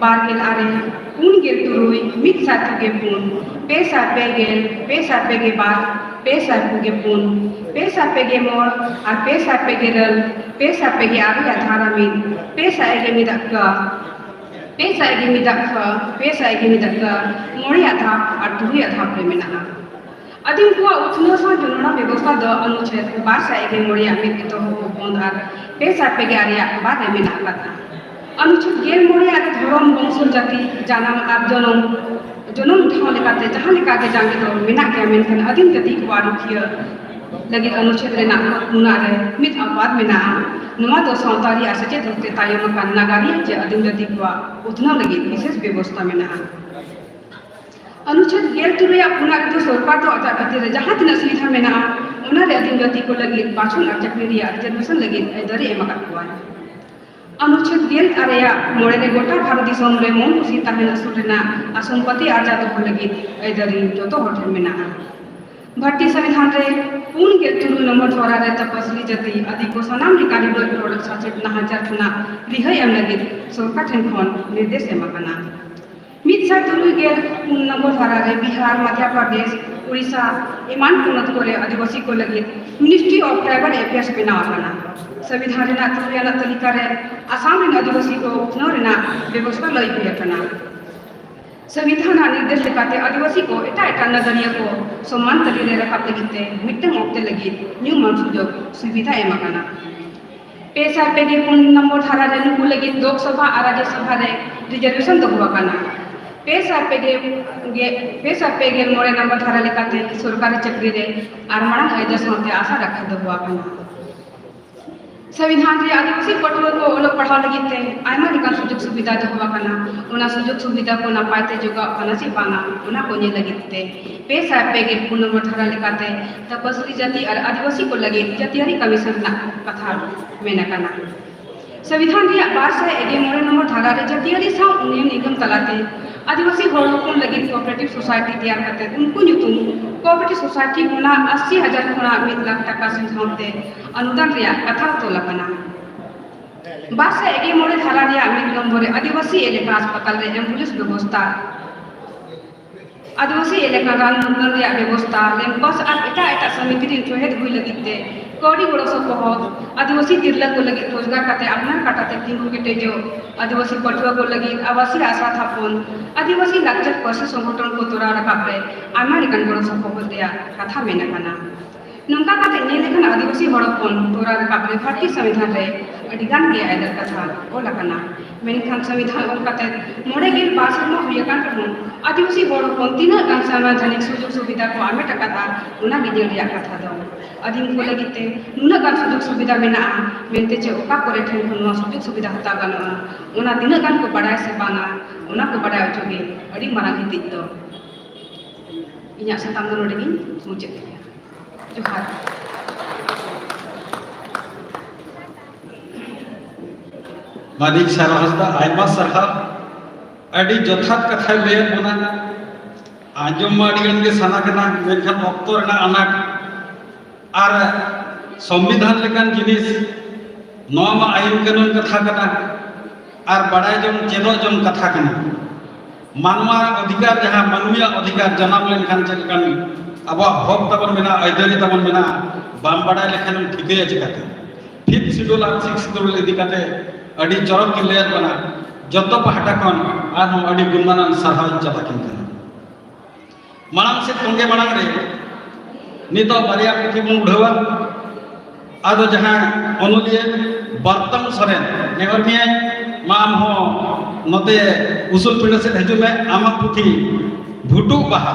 ᱵᱟᱨ ᱜᱮᱞ ᱟᱨᱮ, ᱯᱩᱱ ᱜᱮᱞ ᱛᱩᱨᱩᱭ, ᱢᱤᱫ ᱥᱟᱭ ᱯᱩᱱ ᱜᱮᱞ ᱯᱩᱱ, ᱯᱮ ᱥᱟᱭ ᱯᱮ ᱜᱮᱞ, ᱯᱮ ᱥᱟᱭ ᱯᱮ ᱜᱮᱞ ᱵᱟᱨ, ᱯᱮ ᱥᱟᱭ ᱯᱩᱱ ᱜᱮᱞ ᱯᱩᱱ, ᱯᱮ ᱥᱟᱭ ᱯᱮ ᱜᱮᱞ ᱢᱚᱬ ᱟᱨ ᱯᱮ ᱥᱟᱭ ᱯᱮ ᱜᱮᱞ ᱤᱨᱟᱹᱞ, ᱯᱮ ᱥᱟᱭ ᱯᱮ ᱜᱮᱞ ᱟᱨᱮᱭᱟᱜ ᱫᱷᱟᱨᱟ ᱢᱤᱫ, ᱯᱮ ᱥᱟᱭ ᱜᱮᱞ ᱢᱤᱫᱟᱜ ᱠᱟ, ᱯᱮ ᱥᱟᱭ ᱜᱮᱞ ᱢᱤᱫᱟᱜ ᱠᱷᱟ, ᱯᱮ ᱥᱟᱭ ᱜᱮᱞ ᱢᱤᱫᱟᱜ ᱠᱟ, ᱢᱚᱬᱮᱭᱟᱜ ᱫᱷᱟᱯ ᱟᱨ ᱛᱩᱨᱩᱭᱟᱜ ᱫᱷᱟᱯ ᱨᱮ ᱢᱮᱱᱟᱜᱼᱟ᱾ ᱟᱹᱫᱤᱢ ᱠᱚᱣᱟᱜ ᱩᱛᱷᱱᱟᱹᱣ ᱥᱟᱶ ᱡᱚᱱᱚᱲᱟ ᱵᱮᱵᱚᱥᱛᱷᱟ ᱫᱚ ᱚᱱᱩᱪᱷᱮᱫ ᱵᱟᱨ ᱥᱟᱭ ᱮᱜᱮᱞ ᱢᱚᱬᱮ ᱟᱜ ᱢᱤᱫ ᱮᱛᱚᱦᱚᱵ ᱵᱚᱱᱫ ᱟᱨ ᱯᱮ ᱥᱟᱭ ᱯᱮ ᱜᱮᱞ ᱟᱨᱮ ᱟᱜ ᱵᱟᱨ ᱨᱮ ᱢᱮᱱᱟᱜ ᱟᱠᱟᱫᱟ᱾ ᱚᱱᱩᱪᱷᱮᱫ ᱜᱮᱞ ᱢᱚᱬᱮ ᱟᱜ ᱨᱮ ᱫᱷᱚᱨᱚᱢ, ᱵᱚᱝᱥᱚ, ᱡᱟᱹᱛᱤ, ᱡᱟᱱᱟᱢ ᱟᱨ ᱡᱚᱱᱚᱢ, ᱡᱚᱱᱚᱢ ᱴᱷᱟᱶ ᱞᱮᱠᱟᱛᱮ ᱡᱟᱦᱟᱸ ᱞᱮᱠᱟ ᱜᱮ ᱡᱟᱸᱜᱮ ᱫᱚ ᱢᱮᱱᱟᱜ ᱜᱮᱭᱟ, ᱢᱮᱱᱠᱷᱟᱱ ᱟᱹᱫᱤᱢ ᱡᱟᱹᱛᱤ ᱠᱚᱣᱟᱜ ᱨᱩᱠᱷᱤᱭᱟᱹ ᱞᱟᱹᱜᱤᱫ ᱚᱱᱩᱪᱷᱮᱫ ᱨᱮᱱᱟᱜ ᱯᱩᱱᱟᱜ ᱨᱮ ᱢᱤᱫ ᱟᱵᱟᱫ ᱢᱮᱱᱟᱜᱼᱟ᱾ ᱱᱚᱣᱟ ᱫᱚ ᱥᱟᱶᱛᱟ ᱨᱮᱭᱟᱜ ᱥᱮᱪᱮᱫ ᱦᱚᱠᱛᱮ ᱛᱟᱭᱚᱢ ᱟᱠᱟᱱ ᱱᱟᱜᱟᱨᱤᱭᱟᱹ ᱪᱮ ᱟᱹᱫᱤᱢ ᱡᱟᱹᱛᱤ ᱠᱚᱣᱟᱜ ᱩᱛᱷᱱᱟᱹᱣ ᱞᱟᱹᱜᱤᱫ ᱵᱤᱥᱮᱥ ᱵᱮᱵᱚᱥᱛᱷᱟ ᱢᱮᱱᱟᱜᱼᱟ᱾ ᱚᱱᱩᱪᱷᱮᱫ ᱜᱮᱞ ᱛᱩᱨᱩᱭ ᱟᱜ ᱯᱩᱱᱟᱜ ᱨᱮᱫᱚ ᱥᱚᱨᱠᱟᱨ ᱫᱚ ᱟᱡᱟᱜ ᱵᱷᱤᱛᱤᱨ ᱨᱮ ᱡᱟᱦᱟᱸ ᱛᱤᱱᱟᱹᱜ ᱥᱩᱵᱤᱫᱷᱟ ᱢᱮᱱᱟᱜᱼᱟ, ᱚᱱᱟ ᱨᱮ ᱟᱹᱫᱤᱢ ᱡᱟᱹᱛᱤ ᱠᱚ ᱞᱟᱹᱜᱤᱫ ᱵᱟᱪᱷᱚᱱ ᱟᱨ ᱪᱟᱹᱠᱨᱤ ᱨᱮᱭᱟᱜ ᱨᱤᱡᱟᱨᱵᱷᱮᱥᱚᱱ ᱞᱟᱹᱜᱤᱫ ᱟᱹᱭᱫᱟᱹᱨᱤ ᱮᱢ ᱟᱠᱟᱫ ᱠᱚᱣᱟᱭ᱾ ᱚᱱᱩᱪᱷᱮᱫ ᱜᱮᱞ ᱟᱨᱮ ᱟᱜ ᱢᱚᱬᱮ ᱨᱮ ᱜᱚᱴᱟ ᱵᱷᱟᱨᱚᱛ ᱫᱤᱥᱚᱢ ᱨᱮ ᱢᱚᱱ ᱠᱩᱥᱤ ᱛᱟᱦᱮᱱ ᱟᱹᱥᱩᱞ ᱨᱮᱱᱟᱜ ᱟᱨ ᱥᱚᱢᱯᱚᱛᱤ ᱟᱨᱡᱟᱣ ᱫᱚᱦᱚ ᱞᱟᱹᱜᱤᱫ ᱟᱹᱭᱫᱟᱹᱨᱤ ᱡᱚᱛᱚ ᱦᱚᱲ ᱴᱷᱮᱱ ᱢᱮᱱᱟᱜᱼᱟ᱾ ᱵᱷᱟᱨᱚᱛᱤᱭᱚ ᱥᱚᱝᱵᱤᱫᱷᱟᱱ ᱨᱮ ᱯᱩᱱ ᱜᱮᱞ ᱛᱩᱨᱩᱭ ᱱᱚᱢᱵᱚᱨ ᱫᱷᱟᱨᱟ ᱨᱮ ᱛᱚᱯᱚᱥᱤᱞᱤ ᱡᱟᱹᱛᱤ ᱟᱹᱫᱤ ᱠᱚ ᱥᱟᱱᱟᱢ ᱞᱮᱠᱟᱱ ᱨᱚᱰᱚᱡ ᱨᱚᱰᱚᱡ ᱥᱟᱥᱮᱛ ᱱᱟᱦᱟᱪᱟᱨ ᱠᱷᱚᱱᱟᱜ ᱨᱤᱦᱟᱹᱭ ᱮᱢ ᱞᱟᱹᱜᱤᱫ ᱥᱚᱨᱠᱟᱨ ᱴᱷᱮᱱ ᱠᱷᱚᱱ ᱱᱤᱨᱫᱮᱥ ᱮᱢ ᱟᱠᱟᱱᱟ᱾ ᱢᱤᱫ ᱥᱟᱭ ᱛᱩᱨᱩᱭ ᱜᱮᱞ ᱯᱩᱱ ᱱᱚᱢᱵᱚᱨ ᱫᱷᱟᱨᱟ ᱨᱮ ᱵᱤᱦᱟᱨ, ᱢᱚᱫᱷᱭᱚ ᱯᱨᱚᱫᱮᱥ, ᱩᱲᱤᱥᱥᱟ ᱮᱢᱟᱱ ᱯᱚᱱᱚᱛ ᱠᱚᱨᱮ ᱟᱹᱫᱤᱵᱟᱹᱥᱤ ᱠᱚ ᱞᱟᱹᱜᱤᱫ Ministry of Tribal Affairs ᱵᱮᱱᱟᱣ ᱟᱠᱟᱱᱟ᱾ ᱥᱚᱝᱵᱤᱫᱷᱟᱱ ᱨᱮᱱᱟᱜ ᱛᱩᱨᱩᱭ ᱟᱱᱟᱜ ᱛᱟᱹᱞᱤᱠᱟ ᱨᱮ ᱟᱥᱟᱢ ᱨᱮᱱ ᱟᱹᱫᱤᱵᱟᱹᱥᱤ ᱠᱚ ᱩᱛᱷᱱᱟᱹᱣ ᱨᱮᱱᱟᱜ ᱵᱮᱵᱚᱥᱛᱷᱟ ᱞᱟᱹᱭ ᱦᱩᱭ ᱟᱠᱟᱱᱟ᱾ ᱥᱚᱝᱵᱤᱫᱷᱟᱱ ᱟᱜ ᱱᱤᱨᱫᱮᱥ ᱞᱮᱠᱟᱛᱮ ᱟᱹᱫᱤᱵᱟᱹᱥᱤ ᱠᱚ ᱮᱴᱟᱜ ᱮᱴᱟᱜ ᱱᱟᱜᱟᱨᱤᱭᱟᱹ ᱠᱚ ᱥᱚᱢᱟᱱ ᱛᱟᱹᱨᱤ ᱨᱮ ᱨᱟᱠᱟᱵ ᱞᱟᱹᱜᱤᱫ ᱛᱮ ᱢᱤᱫᱴᱟᱝ ᱚᱠᱛᱮ ᱞᱟᱹᱜᱤᱫ ᱧᱩᱢᱟᱱ ᱥᱩᱡᱳᱜᱽ ᱥᱩᱵᱤᱫᱷᱟ ᱮᱢ ᱟᱠᱟᱱᱟ᱾ ᱯᱮ ᱥᱟᱭ ᱯᱮ ᱜᱮᱞ ᱯᱩᱱ ᱱᱚᱢᱵᱚᱨ ᱫᱷᱟᱨᱟ ᱨᱮ ᱱᱩᱠᱩ ᱞᱟᱹᱜᱤᱫ ᱞᱳᱠ ᱥᱚᱵᱷᱟ ᱟᱨ ᱨᱟᱡᱽᱡᱚ ᱥᱚᱵᱷᱟ ᱨᱮ ᱨᱤᱡᱟᱨᱵᱷᱮᱥᱚᱱ ᱫᱚᱦᱚ ᱟᱠᱟᱱᱟ᱾ ᱯᱮ ᱥᱟᱭ ᱯᱮ ᱜᱮᱞ ᱜᱮ, ᱯᱮ ᱥᱟᱭ ᱯᱮ ᱜᱮᱞ ᱢᱚᱬᱮ ᱱᱚᱢᱵᱚᱨ ᱫᱷᱟᱨᱟ ᱞᱮᱠᱟᱛᱮ ᱥᱚᱨᱠᱟᱨᱤ ᱪᱟᱹᱠᱨᱤ ᱨᱮ ᱟᱨ ᱢᱟᱲᱟᱝ ᱟᱹᱭᱫᱟᱹᱨ ᱥᱟᱶᱛᱮ ᱟᱥᱟ ᱨᱟᱠᱷᱟ ᱫᱚᱦᱚ ᱟᱠᱟᱱᱟ᱾ ᱥᱚᱝᱵᱤᱫᱷᱟᱱ ᱨᱮ ᱟᱹᱫᱤᱵᱟᱹᱥᱤ ᱯᱟᱹᱴᱷᱩᱣᱟᱹ ᱠᱚ ᱚᱞᱚᱜ ᱯᱟᱲᱦᱟᱣ ᱞᱟᱹᱜᱤᱫ ᱛᱮ ᱟᱭᱢᱟ ᱞᱮᱠᱟᱱ ᱥᱩᱡᱳᱜᱽ ᱥᱩᱵᱤᱫᱷᱟ ᱫᱚᱦᱚ ᱟᱠᱟᱱᱟ᱾ ᱚᱱᱟ ᱥᱩᱡᱳᱜᱽ ᱥᱩᱵᱤᱫᱷᱟ ᱠᱚ ᱱᱟᱯᱟᱭ ᱛᱮ ᱡᱚᱜᱟᱣ ᱠᱟᱱᱟ ᱥᱮ ᱵᱟᱝᱟ, ᱚᱱᱟ ᱠᱚ ᱧᱮᱞ ᱞᱟᱹᱜᱤᱫ ᱛᱮ ᱯᱮ ᱥᱟᱭ ᱯᱮ ᱜᱮᱞ ᱯᱩᱱ ᱱᱚᱢᱵᱚᱨ ᱫᱷᱟᱨᱟ ᱞᱮᱠᱟᱛᱮ ᱛᱚᱯᱚᱥᱤᱞᱤ ᱡᱟᱹᱛᱤ ᱟᱨ ᱟᱹᱫᱤᱵᱟᱹᱥᱤ ᱠᱚ ᱞᱟᱹᱜᱤᱫ ᱡᱟᱹᱛᱤᱭᱟᱹᱨᱤ ᱠᱚᱢᱤᱥᱚᱱ ᱨᱮᱱᱟᱜ ᱠᱟᱛᱷᱟ ᱢᱮᱱ ᱟᱠᱟᱱᱟ᱾ ᱥᱚᱝᱵᱤᱫᱷᱟᱱ ᱨᱮᱭᱟᱜ ᱵᱟᱨ ᱥᱟᱭ ᱮᱜᱮ ᱢᱚᱬᱮ ᱱᱚᱢᱵᱚᱨ ᱫᱷᱟᱨᱟ ᱨᱮ ᱡᱟᱹᱛᱤᱭᱟᱹᱨᱤ ᱥᱟᱶ ᱩᱱᱱᱚᱭᱚᱱ ᱱᱤᱜᱚᱢ ᱛᱟᱞᱟᱛᱮ ᱟᱹᱫᱤᱵᱟᱹᱥᱤ ᱦᱚᱲ ᱦᱚᱯᱚᱱ ᱞᱟᱹᱜᱤᱫ ᱠᱳᱚᱯᱟᱨᱮᱴᱤᱵᱷ ᱥᱳᱥᱟᱭᱴᱤ ᱛᱮᱭᱟᱨ ᱠᱟᱛᱮ ᱩᱱᱠᱩ ᱧᱩᱛᱩᱢ ᱠᱳᱚᱯᱟᱨᱮᱴᱤᱵᱷ ᱥᱳᱥᱟᱭᱴᱤ ᱠᱷᱚᱱᱟᱜ ᱟᱥᱤ ᱦᱟᱡᱟᱨ ᱠᱷᱚᱱᱟᱜ ᱢᱤᱫ ᱞᱟᱠᱷ ᱴᱟᱠᱟ ᱥᱮᱱ ᱥᱟᱶᱛᱮ ᱚᱱᱩᱫᱟᱱ ᱨᱮᱭᱟᱜ ᱠᱟᱛᱷᱟ ᱛᱚᱞ ᱟᱠᱟᱱᱟ᱾ ᱵᱟᱨ ᱥᱟᱭ ᱮᱜᱮ ᱢᱚᱬᱮ ᱫᱷᱟᱨᱟ ᱨᱮᱭᱟᱜ ᱢᱤᱫ ᱱᱚᱢᱵᱚᱨ ᱨᱮ ᱟᱹᱫᱤᱵᱟᱹᱥᱤ ᱮᱞᱟᱠᱟ ᱦᱟᱥᱯᱟᱛᱟᱞ ᱨᱮ ᱮᱢᱵᱩᱞᱮᱱᱥ ᱵᱮᱵᱚᱥᱛᱷᱟ ᱟᱹᱫᱤᱵᱟᱹᱥᱤ ᱮᱞᱟᱠᱟ ᱨᱟᱱ ᱢᱩᱨᱜᱟᱹᱱ ᱨᱮᱭᱟᱜ ᱵᱮᱵᱚᱥᱛᱟ, ᱞᱮᱢᱯᱟᱥ ᱟᱨ ᱮᱴᱟᱜ ᱮᱴᱟᱜ ᱥᱚᱢᱤᱛᱤ ᱨᱤᱱ ᱥᱚᱦᱮᱫ ᱦᱩᱭ ᱞᱟᱹᱜᱤᱫ ᱛᱮ ᱠᱟᱹᱣᱰᱤ ᱜᱚᱲᱚ ᱥᱚᱯᱚᱦᱚᱫ, ᱟᱹᱫᱤᱵᱟᱹᱥᱤ ᱛᱤᱨᱞᱟᱹ ᱠᱚ ᱞᱟᱹᱜᱤᱫ ᱨᱳᱡᱽᱜᱟᱨ ᱠᱟᱛᱮ ᱟᱯᱱᱟᱨ ᱠᱟᱴᱟ ᱛᱮ ᱛᱤᱸᱜᱩ ᱠᱮᱴᱮᱡᱚᱜ, ᱟᱹᱫᱤᱵᱟᱹᱥᱤ ᱯᱟᱹᱴᱷᱩᱣᱟᱹ ᱠᱚ ᱞᱟᱹᱜᱤᱫ ᱟᱵᱟᱥᱤᱠ ᱟᱥᱲᱟ ᱛᱷᱟᱯᱚᱱ, ᱟᱹᱫᱤᱵᱟᱹᱥᱤ ᱞᱟᱠᱪᱟᱨ ᱯᱟᱹᱨᱥᱤ ᱥᱚᱝᱜᱚᱴᱷᱚᱱ ᱠᱚ ᱛᱚᱨᱟᱣ ᱨᱟᱠᱟᱵ ᱨᱮ ᱟᱭᱢᱟ ᱞᱮᱠᱟᱱ ᱜᱚᱲᱚ ᱥᱚᱯᱚᱦᱚᱫ ᱨᱮᱭᱟᱜ ᱠᱟᱛᱷᱟ ᱢᱮᱱ ᱟᱠᱟᱱᱟ᱾ ᱱᱚᱝᱠᱟ ᱠᱟᱛᱮ ᱧᱮᱞ ᱞᱮᱠᱷᱟᱱ ᱟᱹᱫᱤᱵᱟᱹᱥᱤ ᱦᱚᱲ ᱦᱚᱯᱚᱱ ᱛᱚᱨᱟᱣ ᱨᱟᱠᱟᱵ ᱨᱮ ᱵᱷᱟᱨᱚᱛᱤᱭᱚ ᱥᱚᱝᱵᱤᱫᱷᱟᱱ ᱨᱮ ᱟᱹᱰᱤ ᱜᱟᱱ ᱜᱮ ᱟᱹᱭᱫᱟᱹᱨ ᱠᱟᱛᱷᱟ ᱚᱞ ᱟᱠᱟᱱᱟ᱾ ᱢᱮᱱᱠᱷᱟᱱ ᱥᱚᱝᱵᱤᱫᱷᱟᱱ ᱚᱞ ᱠᱟᱛᱮ ᱢᱚᱬᱮ ᱜᱮᱞ ᱵᱟᱨ ᱥᱮᱨᱢᱟ ᱦᱩᱭ ᱟᱠᱟᱱ ᱨᱮᱦᱚᱸ ᱟᱹᱫᱤᱵᱟᱹᱥᱤ ᱦᱚᱲ ᱦᱚᱯᱚᱱ ᱛᱤᱱᱟᱹᱜ ᱜᱟᱱ ᱥᱚᱝᱵᱤᱫᱷᱟᱱᱤᱠ ᱥᱩᱡᱳᱜᱽ ᱥᱩᱵᱤᱫᱷᱟ ᱠᱚ ᱦᱟᱢᱮᱴ ᱟᱠᱟᱫᱼᱟ, ᱚᱱᱟ ᱜᱮ ᱧᱮᱞ ᱨᱮᱭᱟᱜ ᱠᱟᱛᱷᱟ ᱫᱚ᱾ ᱟᱹᱫᱤᱢ ᱠᱚ ᱞᱟᱹᱜᱤᱫ ᱛᱮ ᱱᱩᱱᱟᱹᱜ ᱜᱟᱱ ᱥᱩᱡᱳᱜᱽ ᱥᱩᱵᱤᱫᱷᱟ ᱢᱮᱱᱟᱜᱼᱟ ᱢᱮᱱᱛᱮ ᱪᱮ ᱚᱠᱟ ᱠᱚᱨᱮ ᱴᱷᱮᱱ ᱠᱷᱚᱱ ᱱᱚᱣᱟ ᱥᱩᱡᱳᱜᱽ ᱥᱩᱵᱤᱫᱷᱟ ᱦᱟᱛᱟᱣ ᱜᱟᱱᱚᱜᱼᱟ, ᱚᱱᱟ ᱛᱤᱱᱟᱹᱜ ᱜᱟᱱ ᱠᱚ ᱵᱟᱲᱟᱭᱟ ᱥᱮ ᱵᱟᱝᱟ, ᱚᱱᱟ ᱠᱚ ᱵᱟᱲᱟᱭ ᱦᱚᱪᱚ ᱜᱮ ᱟᱹᱰᱤ ᱢᱟᱨᱟᱝ ᱦᱤᱫᱤᱡ ᱫᱚ᱾ ᱤᱧᱟᱹᱜ ᱥᱟᱛᱟᱢ ᱫᱚ ᱱᱚᱰᱮ ᱜᱤᱧ ᱢᱩᱪᱟᱹᱫ ᱠᱮᱫᱟ᱾ ᱡᱚᱦᱟᱨ᱾ ᱢᱟᱹᱱᱤᱡ ᱥᱟᱨ ᱦᱟᱸᱥᱫᱟ, ᱟᱭᱢᱟ ᱥᱟᱨᱦᱟᱣ᱾ ᱟᱹᱰᱤ ᱡᱚᱛᱷᱟᱛ ᱠᱟᱛᱷᱟᱭ ᱞᱟᱹᱭᱟᱫ ᱵᱚᱱᱟ᱾ ᱟᱸᱡᱚᱢ ᱢᱟ ᱟᱹᱰᱤ ᱜᱟᱱ ᱜᱮ ᱥᱟᱱᱟ ᱠᱟᱱᱟ, ᱢᱮᱱᱠᱷᱟᱱ ᱚᱠᱛᱚ ᱨᱮᱱᱟᱜ ᱟᱱᱟᱴ ᱟᱨ ᱥᱚᱝᱵᱤᱫᱷᱟᱱ ᱞᱮᱠᱟᱱ ᱡᱤᱱᱤᱥ, ᱱᱚᱣᱟ ᱢᱟ ᱟᱭᱤᱱ ᱠᱟᱹᱱᱩᱱ ᱠᱟᱛᱷᱟ ᱠᱟᱱᱟ᱾ ᱟᱨ ᱵᱟᱲᱟᱭ ᱡᱚᱝ, ᱪᱮᱫᱚᱜ ᱡᱚᱝ ᱠᱟᱛᱷᱟ ᱠᱟᱱᱟ᱾ ᱢᱟᱱᱣᱟ ᱚᱫᱷᱤᱠᱟᱨ, ᱡᱟᱦᱟᱸ ᱢᱟᱹᱱᱢᱤᱭᱟᱜ ᱚᱫᱷᱤᱠᱟᱨ, ᱡᱟᱱᱟᱢ ᱞᱮᱱᱠᱷᱟᱱ ᱪᱮᱫ ᱞᱮᱠᱟᱱ ᱟᱵᱚᱣᱟᱜ ᱦᱚᱠ ᱛᱟᱵᱚᱱ ᱢᱮᱱᱟᱜᱼᱟ, ᱟᱹᱭᱫᱟᱹᱨᱤ ᱛᱟᱵᱚᱱ ᱢᱮᱱᱟᱜᱼᱟ, ᱵᱟᱢ ᱵᱟᱲᱟᱭ ᱞᱮᱠᱷᱟᱱᱮᱢ ᱴᱷᱤᱠᱟᱹᱭᱟ ᱪᱤᱠᱟᱹᱛᱮ? ᱯᱷᱤᱯᱛᱷ ᱥᱤᱰᱩᱞ ᱟᱨ ᱥᱤᱠᱥ ᱥᱤᱰᱩᱞ ᱤᱫᱤ ᱠᱟᱛᱮ ᱟᱹᱰᱤ ᱪᱚᱨᱚᱠ ᱠᱤᱱ ᱞᱟᱹᱭᱟᱫ ᱵᱚᱱᱟ᱾ ᱡᱚᱛᱚ ᱯᱟᱦᱴᱟ ᱠᱷᱚᱱ ᱟᱨᱦᱚᱸ ᱟᱹᱰᱤ ᱜᱩᱱᱢᱟᱱᱟᱱ ᱥᱟᱨᱦᱟᱣ ᱤᱧ ᱪᱟᱞ ᱟᱹᱠᱤᱱ ᱠᱟᱱᱟ᱾ ᱢᱟᱲᱟᱝ ᱥᱮᱫ ᱛᱚᱸᱜᱮ ᱢᱟᱲᱟᱝ ᱨᱮ ᱱᱤᱛᱚᱜ ᱵᱟᱨᱭᱟ ᱯᱩᱛᱷᱤ ᱵᱚᱱ ᱩᱰᱷᱟᱹᱣᱟ᱾ ᱟᱫᱚ ᱡᱟᱦᱟᱸ ᱚᱱᱚᱞᱤᱭᱟᱹ ᱵᱟᱨᱛᱟᱝ ᱥᱚᱨᱮᱱ, ᱱᱮᱦᱚᱨ ᱢᱮᱭᱟᱧ, ᱢᱟ ᱟᱢ ᱦᱚᱸ ᱱᱚᱛᱮ ᱩᱥᱩᱞ ᱯᱤᱸᱰᱟᱹ ᱥᱮᱫ ᱦᱤᱡᱩᱜ ᱢᱮ, ᱟᱢᱟᱜ ᱯᱩᱛᱷᱤ ᱵᱷᱩᱴᱩᱜ ᱵᱟᱦᱟ,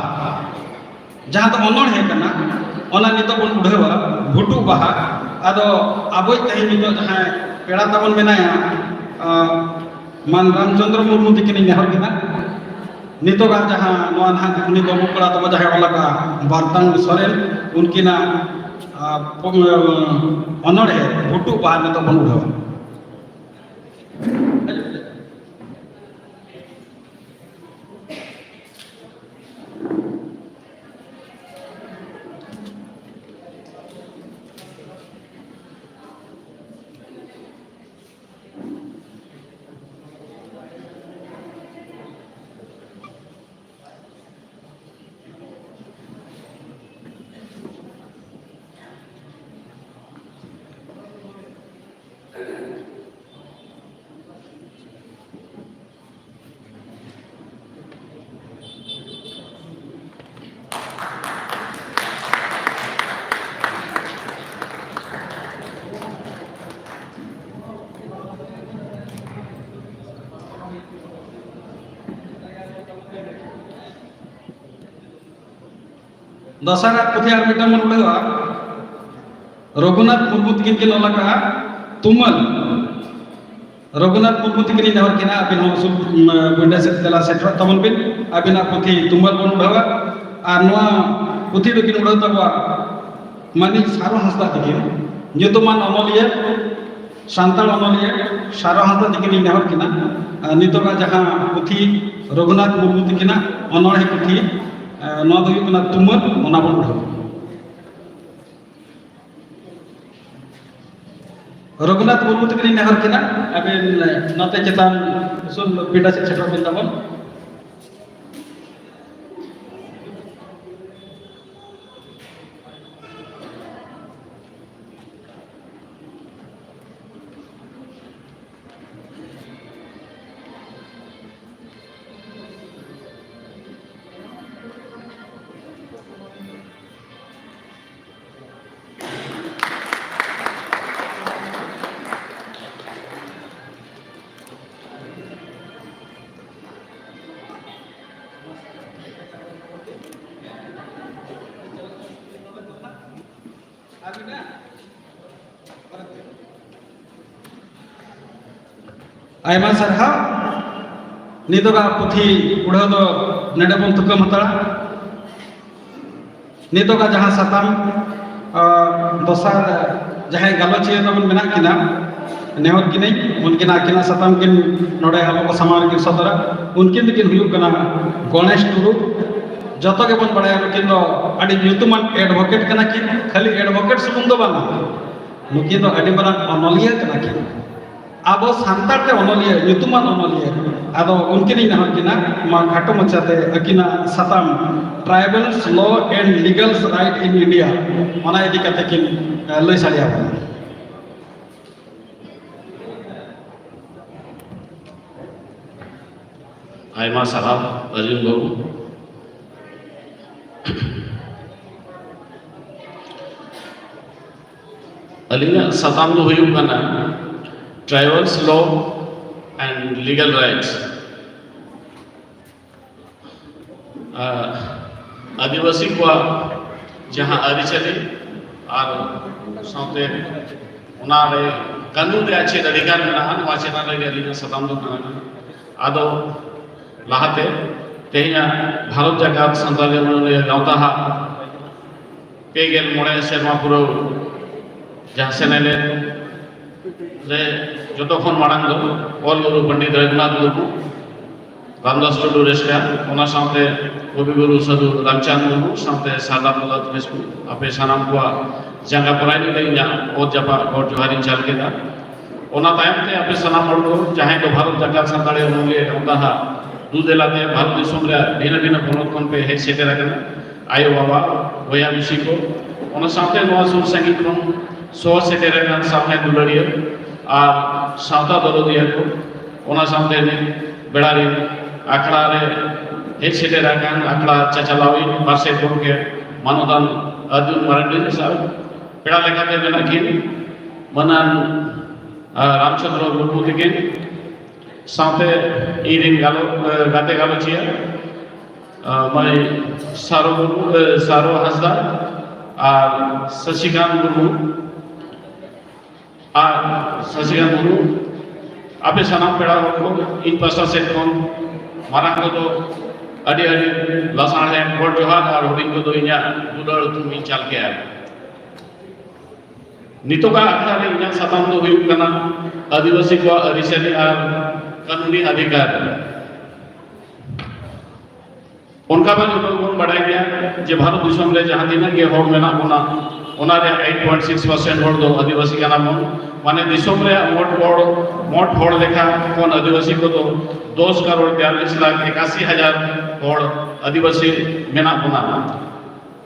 ᱡᱟᱦᱟᱸ ᱫᱚ ᱚᱱᱚᱬᱦᱮ ᱠᱟᱱᱟ, ᱚᱱᱟ ᱱᱤᱛᱚᱜ ᱵᱚᱱ ᱩᱰᱷᱟᱹᱣᱟ, ᱵᱷᱩᱴᱩᱜ ᱵᱟᱦᱟ᱾ ᱟᱫᱚ ᱟᱵᱚᱭᱤᱡ ᱛᱮᱦᱮᱧ ᱱᱤᱛᱚᱜ ᱡᱟᱦᱟᱸᱭ ᱯᱮᱲᱟ ᱛᱟᱵᱚᱱ ᱢᱮᱱᱟᱭᱟ, ᱟᱸ, ᱢᱟᱱ ᱨᱟᱢᱪᱚᱸᱫᱽᱨᱚ ᱢᱩᱨᱢᱩ ᱛᱤᱠᱤᱱᱤᱧ ᱱᱮᱦᱚᱨ ᱠᱤᱱᱟ, ᱱᱤᱛᱚᱜᱟᱜ ᱡᱟᱦᱟᱸ ᱱᱚᱣᱟ ᱱᱟᱦᱟᱜ ᱩᱱᱤ ᱵᱟᱹᱵᱩ ᱠᱚᱲᱟ ᱛᱟᱵᱚ ᱡᱟᱦᱟᱸᱭ ᱚᱞ ᱟᱠᱟᱫ ᱵᱟᱨᱛᱟᱝ ᱥᱚᱨᱮᱱ, ᱩᱱᱠᱤᱱᱟᱜ, ᱟᱸ, ᱯᱚ-, ᱚᱱᱚᱬᱦᱮ ᱵᱷᱩᱴᱩᱜ ᱵᱟᱦᱟ ᱱᱤᱛᱚᱜ ᱵᱚᱱ ᱩᱰᱷᱟᱹᱣᱟ᱾ ᱫᱚᱥᱟᱨᱟᱜ ᱯᱩᱛᱷᱤ ᱟᱨ ᱢᱤᱫᱴᱟᱝ ᱵᱚᱱ ᱩᱰᱟᱹᱣᱟ, ᱨᱚᱜᱷᱩᱱᱟᱛᱷ ᱢᱩᱨᱢᱩ ᱛᱤᱠᱤᱱ ᱠᱤᱱ ᱚᱞ ᱟᱠᱟᱫᱼᱟ ᱛᱩᱢᱟᱹᱞ᱾ ᱨᱚᱜᱷᱩᱱᱟᱛᱷ ᱢᱩᱨᱢᱩ ᱛᱤᱠᱤᱱ ᱤᱧ ᱱᱮᱦᱚᱨ ᱠᱤᱱᱟ, ᱟᱹᱵᱤᱱ ᱦᱚᱸ ᱩᱥᱩᱞ, ᱩᱢ, ᱜᱚᱸᱰᱮ ᱥᱮᱫ ᱛᱮᱞᱟ ᱥᱮᱴᱮᱨᱚᱜ ᱛᱟᱵᱚᱱ ᱵᱤᱱ᱾ ᱟᱹᱵᱤᱱᱟᱜ ᱯᱩᱛᱷᱤ ᱛᱩᱢᱟᱹᱞ ᱵᱚᱱ ᱩᱰᱟᱹᱣᱟ᱾ ᱟᱨ ᱱᱚᱣᱟ ᱯᱩᱛᱷᱤ ᱫᱚᱠᱤᱱ ᱩᱰᱟᱹᱣ ᱛᱟᱵᱚᱣᱟ ᱢᱟᱹᱱᱤᱡ ᱥᱟᱨᱚ ᱦᱟᱸᱥᱫᱟ ᱛᱤᱠᱤᱱ, ᱧᱩᱛᱩᱢᱟᱱ ᱚᱱᱚᱞᱤᱭᱟᱹ, ᱥᱟᱱᱛᱟᱲ ᱚᱱᱚᱞᱤᱭᱟᱹ ᱥᱟᱨᱚ ᱦᱟᱸᱥᱫᱟ ᱛᱤᱠᱤᱱ ᱤᱧ ᱱᱮᱦᱚᱨ ᱠᱤᱱᱟ᱾ ᱟᱨ ᱱᱤᱛᱚᱜᱟᱜ ᱡᱟᱦᱟᱸ ᱯᱩᱛᱷᱤ, ᱨᱚᱜᱷᱩᱱᱟᱛᱷ ᱢᱩᱨᱢᱩ ᱛᱤᱠᱤᱱᱟᱜ ᱚᱱᱚᱬᱦᱮ ᱯᱩᱛᱷᱤ, ᱟᱨ ᱱᱚᱣᱟ ᱫᱚ ᱦᱩᱭᱩᱜ ᱠᱟᱱᱟ ᱛᱩᱢᱟᱹᱞ, ᱚᱱᱟ ᱵᱚᱱ ᱩᱰᱷᱟᱹᱣᱟ᱾ ᱨᱚᱜᱷᱩᱱᱟᱛᱷ ᱢᱩᱨᱢᱩ ᱛᱟᱹᱠᱤᱱ ᱤᱧ ᱱᱮᱦᱚᱨ ᱠᱤᱱᱟ, ᱟᱹᱵᱤᱱ ᱱᱚᱛᱮ ᱪᱮᱛᱟᱱ ᱩᱥᱩᱞ ᱯᱤᱸᱰᱟᱹ ᱥᱮᱫ ᱥᱮᱴᱮᱨᱚᱜ ᱵᱤᱱ ᱛᱟᱵᱚᱱ᱾ ᱟᱭᱢᱟ ᱥᱟᱨᱦᱟᱣ᱾ ᱱᱤᱛᱚᱜᱟᱜ ᱯᱩᱛᱷᱤ ᱩᱰᱷᱟᱹᱣ ᱫᱚ ᱱᱚᱰᱮ ᱵᱚᱱ ᱛᱷᱩᱠᱟᱹᱢ ᱦᱟᱛᱟᱲᱟ᱾ ᱱᱤᱛᱚᱜᱟᱜ ᱡᱟᱦᱟᱸ ᱥᱟᱛᱟᱢ, ᱟᱨ ᱫᱚᱥᱟᱨ ᱡᱟᱦᱟᱸᱭ ᱜᱟᱞᱚᱪᱤᱭᱟᱹ ᱛᱟᱵᱚᱱ ᱢᱮᱱᱟᱜ ᱠᱤᱱᱟ, ᱱᱮᱦᱚᱨ ᱠᱤᱱᱟᱹᱧ, ᱩᱱᱠᱤᱱ ᱟᱹᱠᱤᱱᱟᱜ ᱥᱟᱛᱟᱢ ᱠᱤᱱ ᱱᱚᱰᱮ ᱟᱵᱚ ᱠᱚ ᱥᱟᱢᱟᱝ ᱨᱮᱠᱤᱱ ᱥᱚᱫᱚᱨᱟ᱾ ᱩᱱᱠᱤᱱ ᱫᱚᱠᱤᱱ ᱦᱩᱭᱩᱜ ᱠᱟᱱᱟ ᱜᱚᱬᱮᱥ ᱴᱩᱰᱩ᱾ ᱡᱚᱛᱚ ᱜᱮᱵᱚᱱ ᱵᱟᱲᱟᱭᱟ, ᱱᱩᱠᱤᱱ ᱫᱚ ᱟᱹᱰᱤ ᱧᱩᱛᱩᱢᱟᱱ advocate ᱠᱟᱱᱟ ᱠᱤᱱ᱾ ᱠᱷᱟᱹᱞᱤ advocate ᱥᱩᱢᱩᱝ ᱫᱚ ᱵᱟᱝᱟ, ᱱᱩᱠᱤᱱ ᱫᱚ ᱟᱹᱰᱤ ᱢᱟᱨᱟᱝ ᱚᱱᱚᱞᱤᱭᱟᱹ ᱠᱟᱱᱟ ᱠᱤᱱ᱾ ᱟᱵᱚ ᱥᱟᱱᱛᱟᱲ ᱛᱮ ᱚᱱᱚᱞᱤᱭᱟᱹ, ᱧᱩᱛᱩᱢᱟᱱ ᱚᱱᱚᱞᱤᱭᱟᱹ᱾ ᱟᱫᱚ ᱩᱱᱠᱤᱱᱤᱧ ᱱᱮᱦᱚᱨ ᱠᱤᱱᱟ, ᱢᱟ ᱠᱷᱟᱴᱚ ᱢᱟᱪᱷᱟᱛᱮ ᱟᱹᱠᱤᱱᱟᱜ ᱥᱟᱛᱟᱢ Tribals Law and Legal Right in India, ᱚᱱᱟ ᱤᱫᱤ ᱠᱟᱛᱮ ᱠᱤᱱ, ᱮ, ᱞᱟᱹᱭ ᱥᱟᱰᱮ ᱟᱵᱚᱱᱟ᱾ ᱟᱭᱢᱟ ᱥᱟᱨᱦᱟᱣ ᱨᱟᱡᱮᱱ ᱵᱟᱹᱵᱩ᱾ ᱟᱹᱞᱤᱧᱟᱜ ᱥᱟᱛᱟᱢ ᱫᱚ ᱦᱩᱭᱩᱜ ᱠᱟᱱᱟ Tribals Law and Legal Rights᱾ ᱟᱨ ᱟᱹᱫᱤᱵᱟᱹᱥᱤ ᱠᱚᱣᱟᱜ ᱡᱟᱦᱟᱸ ᱟᱹᱨᱤᱪᱟᱹᱞᱤ ᱟᱨ ᱥᱟᱶᱛᱮ ᱚᱱᱟ ᱨᱮ ᱠᱟᱹᱱᱩᱱ ᱨᱮᱭᱟᱜ ᱪᱮᱫ ᱚᱫᱷᱤᱠᱟᱨ ᱢᱮᱱᱟᱜᱼᱟ, ᱱᱚᱣᱟ ᱪᱮᱛᱟᱱ ᱨᱮᱜᱮ ᱟᱹᱞᱤᱧᱟᱜ ᱥᱟᱛᱟᱢ ᱫᱚ ᱠᱟᱱᱟ᱾ ᱟᱫᱚ ᱞᱟᱦᱟᱛᱮ ᱛᱮᱦᱮᱧᱟᱜ ᱵᱷᱟᱨᱚᱛ ᱡᱟᱠᱟᱛ ᱥᱟᱱᱛᱟᱲᱤ ᱚᱱᱚᱞᱤᱭᱟᱹ ᱜᱟᱶᱛᱟ ᱦᱟᱜ ᱯᱮ ᱜᱮᱞ ᱢᱚᱬᱮ ᱥᱮᱨᱢᱟ ᱯᱩᱨᱟᱹᱣ ᱡᱟᱦᱟᱸ ᱥᱮᱱᱮᱞᱮᱫ ᱨᱮ ᱡᱚᱛᱚ ᱠᱷᱚᱱ ᱢᱟᱲᱟᱝ ᱫᱚ ᱚᱞ ᱜᱩᱨᱩ ᱯᱚᱱᱰᱤᱛ ᱨᱚᱜᱷᱩᱱᱟᱛᱷ ᱢᱩᱨᱢᱩ, ᱨᱟᱢᱫᱟᱥ ᱴᱩᱰᱩ ᱨᱮᱥᱠᱟ, ᱚᱱᱟ ᱥᱟᱶᱛᱮ ᱠᱚᱵᱤᱜᱩᱨᱩ ᱥᱟᱹᱫᱷᱩ ᱨᱟᱢᱪᱟᱸᱫᱽ ᱢᱩᱨᱢᱩ ᱥᱟᱶᱛᱮ ᱥᱟᱨᱫᱟ ᱯᱨᱚᱥᱟᱫᱽ ᱠᱤᱥᱠᱩ, ᱟᱯᱮ ᱥᱟᱱᱟᱢ ᱠᱚᱣᱟᱜ ᱡᱟᱸᱜᱟ ᱯᱟᱨᱟᱭ ᱨᱮ ᱤᱧᱟᱹᱜ ᱚᱛ ᱡᱟᱯᱟᱜ ᱜᱚᱰ ᱡᱚᱦᱟᱨᱤᱧ ᱪᱟᱞ ᱠᱮᱫᱟ᱾ ᱚᱱᱟ ᱛᱟᱭᱚᱢ ᱛᱮ ᱟᱯᱮ ᱥᱟᱱᱟᱢ ᱦᱚᱲ ᱠᱚ, ᱡᱟᱦᱟᱸᱭ ᱫᱚ ᱵᱷᱟᱨᱚᱛ ᱡᱟᱠᱟᱛ ᱥᱟᱱᱛᱟᱲᱤ ᱚᱱᱚᱞᱤᱭᱟᱹ ᱜᱟᱶᱛᱟ ᱦᱟᱜ ᱫᱩ ᱫᱮᱞᱟ ᱛᱮ ᱵᱷᱟᱨᱚᱛ ᱫᱤᱥᱚᱢ ᱨᱮᱭᱟᱜ ᱵᱷᱤᱱᱟᱹ ᱵᱷᱤᱱᱟᱹ ᱯᱚᱱᱚᱛ ᱠᱷᱚᱱ ᱯᱮ ᱦᱮᱡ ᱥᱮᱴᱮᱨ ᱟᱠᱟᱱᱟ, ᱟᱭᱳ ᱵᱟᱵᱟ, ᱵᱚᱭᱦᱟ ᱢᱤᱥᱤ ᱠᱚ, ᱚᱱᱟ ᱥᱟᱶᱛᱮ ᱱᱚᱣᱟ ᱥᱩᱨ ᱥᱟᱺᱜᱤᱧ ᱠᱷᱚᱱ ᱥᱚᱦᱚᱨ ᱥᱮᱴᱮᱨ ᱟᱠᱟᱱ ᱥᱟᱶᱦᱮᱫ ᱫᱩᱞᱟᱹᱲᱤᱭᱟᱹ ᱟᱨ ᱥᱟᱶᱛᱟ ᱫᱚᱨᱚᱫᱤᱭᱟᱹ ᱠᱚ, ᱚᱱᱟ ᱥᱟᱶᱛᱮ ᱱᱤᱛ ᱵᱮᱲᱟ ᱨᱮ ᱟᱠᱷᱲᱟ ᱨᱮ ᱦᱮᱡ ᱥᱮᱴᱮᱨ ᱟᱠᱟᱱ ᱟᱠᱷᱲᱟ ᱪᱟᱪᱟᱞᱟᱣᱤᱡ ᱯᱟᱨᱥᱮᱛ ᱜᱚᱢᱠᱮ ᱢᱟᱱᱚᱛᱟᱱ ᱟᱨᱡᱩᱱ ᱢᱟᱨᱟᱱᱰᱤ ᱥᱟᱶ ᱯᱮᱲᱟ ᱞᱮᱠᱟᱛᱮ ᱢᱮᱱᱟᱜ ᱠᱤᱱ ᱢᱟᱹᱱᱟᱱ, ᱟᱨ, ᱨᱟᱢᱪᱚᱸᱫᱽᱨᱚ ᱢᱩᱨᱢᱩ ᱛᱤᱠᱤᱱ, ᱥᱟᱶᱛᱮ ᱤᱧ ᱨᱮᱱ ᱜᱟᱞᱚ-, ᱮ, ᱜᱟᱛᱮ ᱜᱟᱞᱚᱪᱤᱭᱟᱹ, ᱮ, ᱢᱟᱹᱭ ᱥᱟᱨᱚ ᱢᱩᱨᱢᱩ, ᱮ, ᱥᱟᱨᱚ ᱦᱟᱸᱥᱫᱟ ᱟᱨ ᱥᱚᱥᱤᱠᱟᱱᱛ ᱢᱩᱨᱢᱩ, ᱟᱨ ᱥᱚᱥᱤᱠᱟᱱᱛ ᱢᱩᱨᱢᱩ, ᱟᱯᱮ ᱥᱟᱱᱟᱢ ᱯᱮᱲᱟ ᱦᱚᱲ ᱠᱚ ᱤᱧ ᱯᱟᱥᱴᱟ ᱥᱮᱫ ᱠᱷᱚᱱ ᱢᱟᱨᱟᱝ ᱠᱚᱫᱚ ᱟᱹᱰᱤ ᱟᱹᱰᱤ ᱞᱟᱥᱟᱲᱦᱮᱫ ᱜᱚᱰ ᱡᱚᱦᱟᱨ ᱟᱨ ᱦᱩᱰᱤᱧ ᱠᱚᱫᱚ ᱤᱧᱟᱹᱜ ᱫᱩᱞᱟᱹᱲ ᱛᱷᱩᱢ ᱤᱧ ᱪᱟᱞ ᱠᱮᱜᱼᱟ᱾ ᱱᱤᱛᱚᱜᱟᱜ ᱟᱠᱷᱲᱟ ᱨᱮ ᱤᱧᱟᱹᱜ ᱥᱟᱛᱟᱢ ᱫᱚ ᱦᱩᱭᱩᱜ ᱠᱟᱱᱟ ᱟᱹᱫᱤᱵᱟᱹᱥᱤ ᱠᱚᱣᱟᱜ ᱟᱹᱨᱤᱪᱟᱹᱞᱤ ᱟᱨ ᱠᱟᱹᱱᱩᱱᱤ ᱚᱫᱷᱤᱠᱟᱨ᱾ ᱚᱱᱠᱟ ᱢᱟ ᱡᱚᱛᱚ ᱜᱮᱵᱚᱱ ᱵᱟᱲᱟᱭ ᱜᱮᱭᱟ ᱡᱮ ᱵᱷᱟᱨᱚᱛ ᱫᱤᱥᱚᱢ ᱨᱮ ᱡᱟᱦᱟᱸ ᱛᱤᱱᱟᱹᱜ ᱜᱮ ᱦᱚᱲ ᱢᱮᱱᱟᱜ ᱵᱚᱱᱟ, ᱚᱱᱟ ᱨᱮ eight point six percent ᱦᱚᱲ ᱫᱚ ᱟᱹᱫᱤᱵᱟᱹᱥᱤ ᱠᱟᱱᱟ ᱵᱚᱱ᱾ ᱢᱟᱱᱮ ᱫᱤᱥᱚᱢ ᱨᱮᱭᱟᱜ ᱢᱳᱴ ᱦᱚᱲ, ᱢᱳᱴ ᱦᱚᱲ ᱞᱮᱠᱷᱟ ᱠᱷᱚᱱ ᱟᱹᱫᱤᱵᱟᱹᱥᱤ ᱠᱚᱫᱚ ᱫᱚᱥ ᱠᱟᱨᱳᱲ ᱵᱤᱭᱟᱞᱞᱤᱥ ᱞᱟᱠᱷ ᱮᱠᱟᱥᱤ ᱦᱟᱡᱟᱨ ᱦᱚᱲ ᱟᱹᱫᱤᱵᱟᱹᱥᱤ ᱢᱮᱱᱟᱜ ᱵᱚᱱᱟ᱾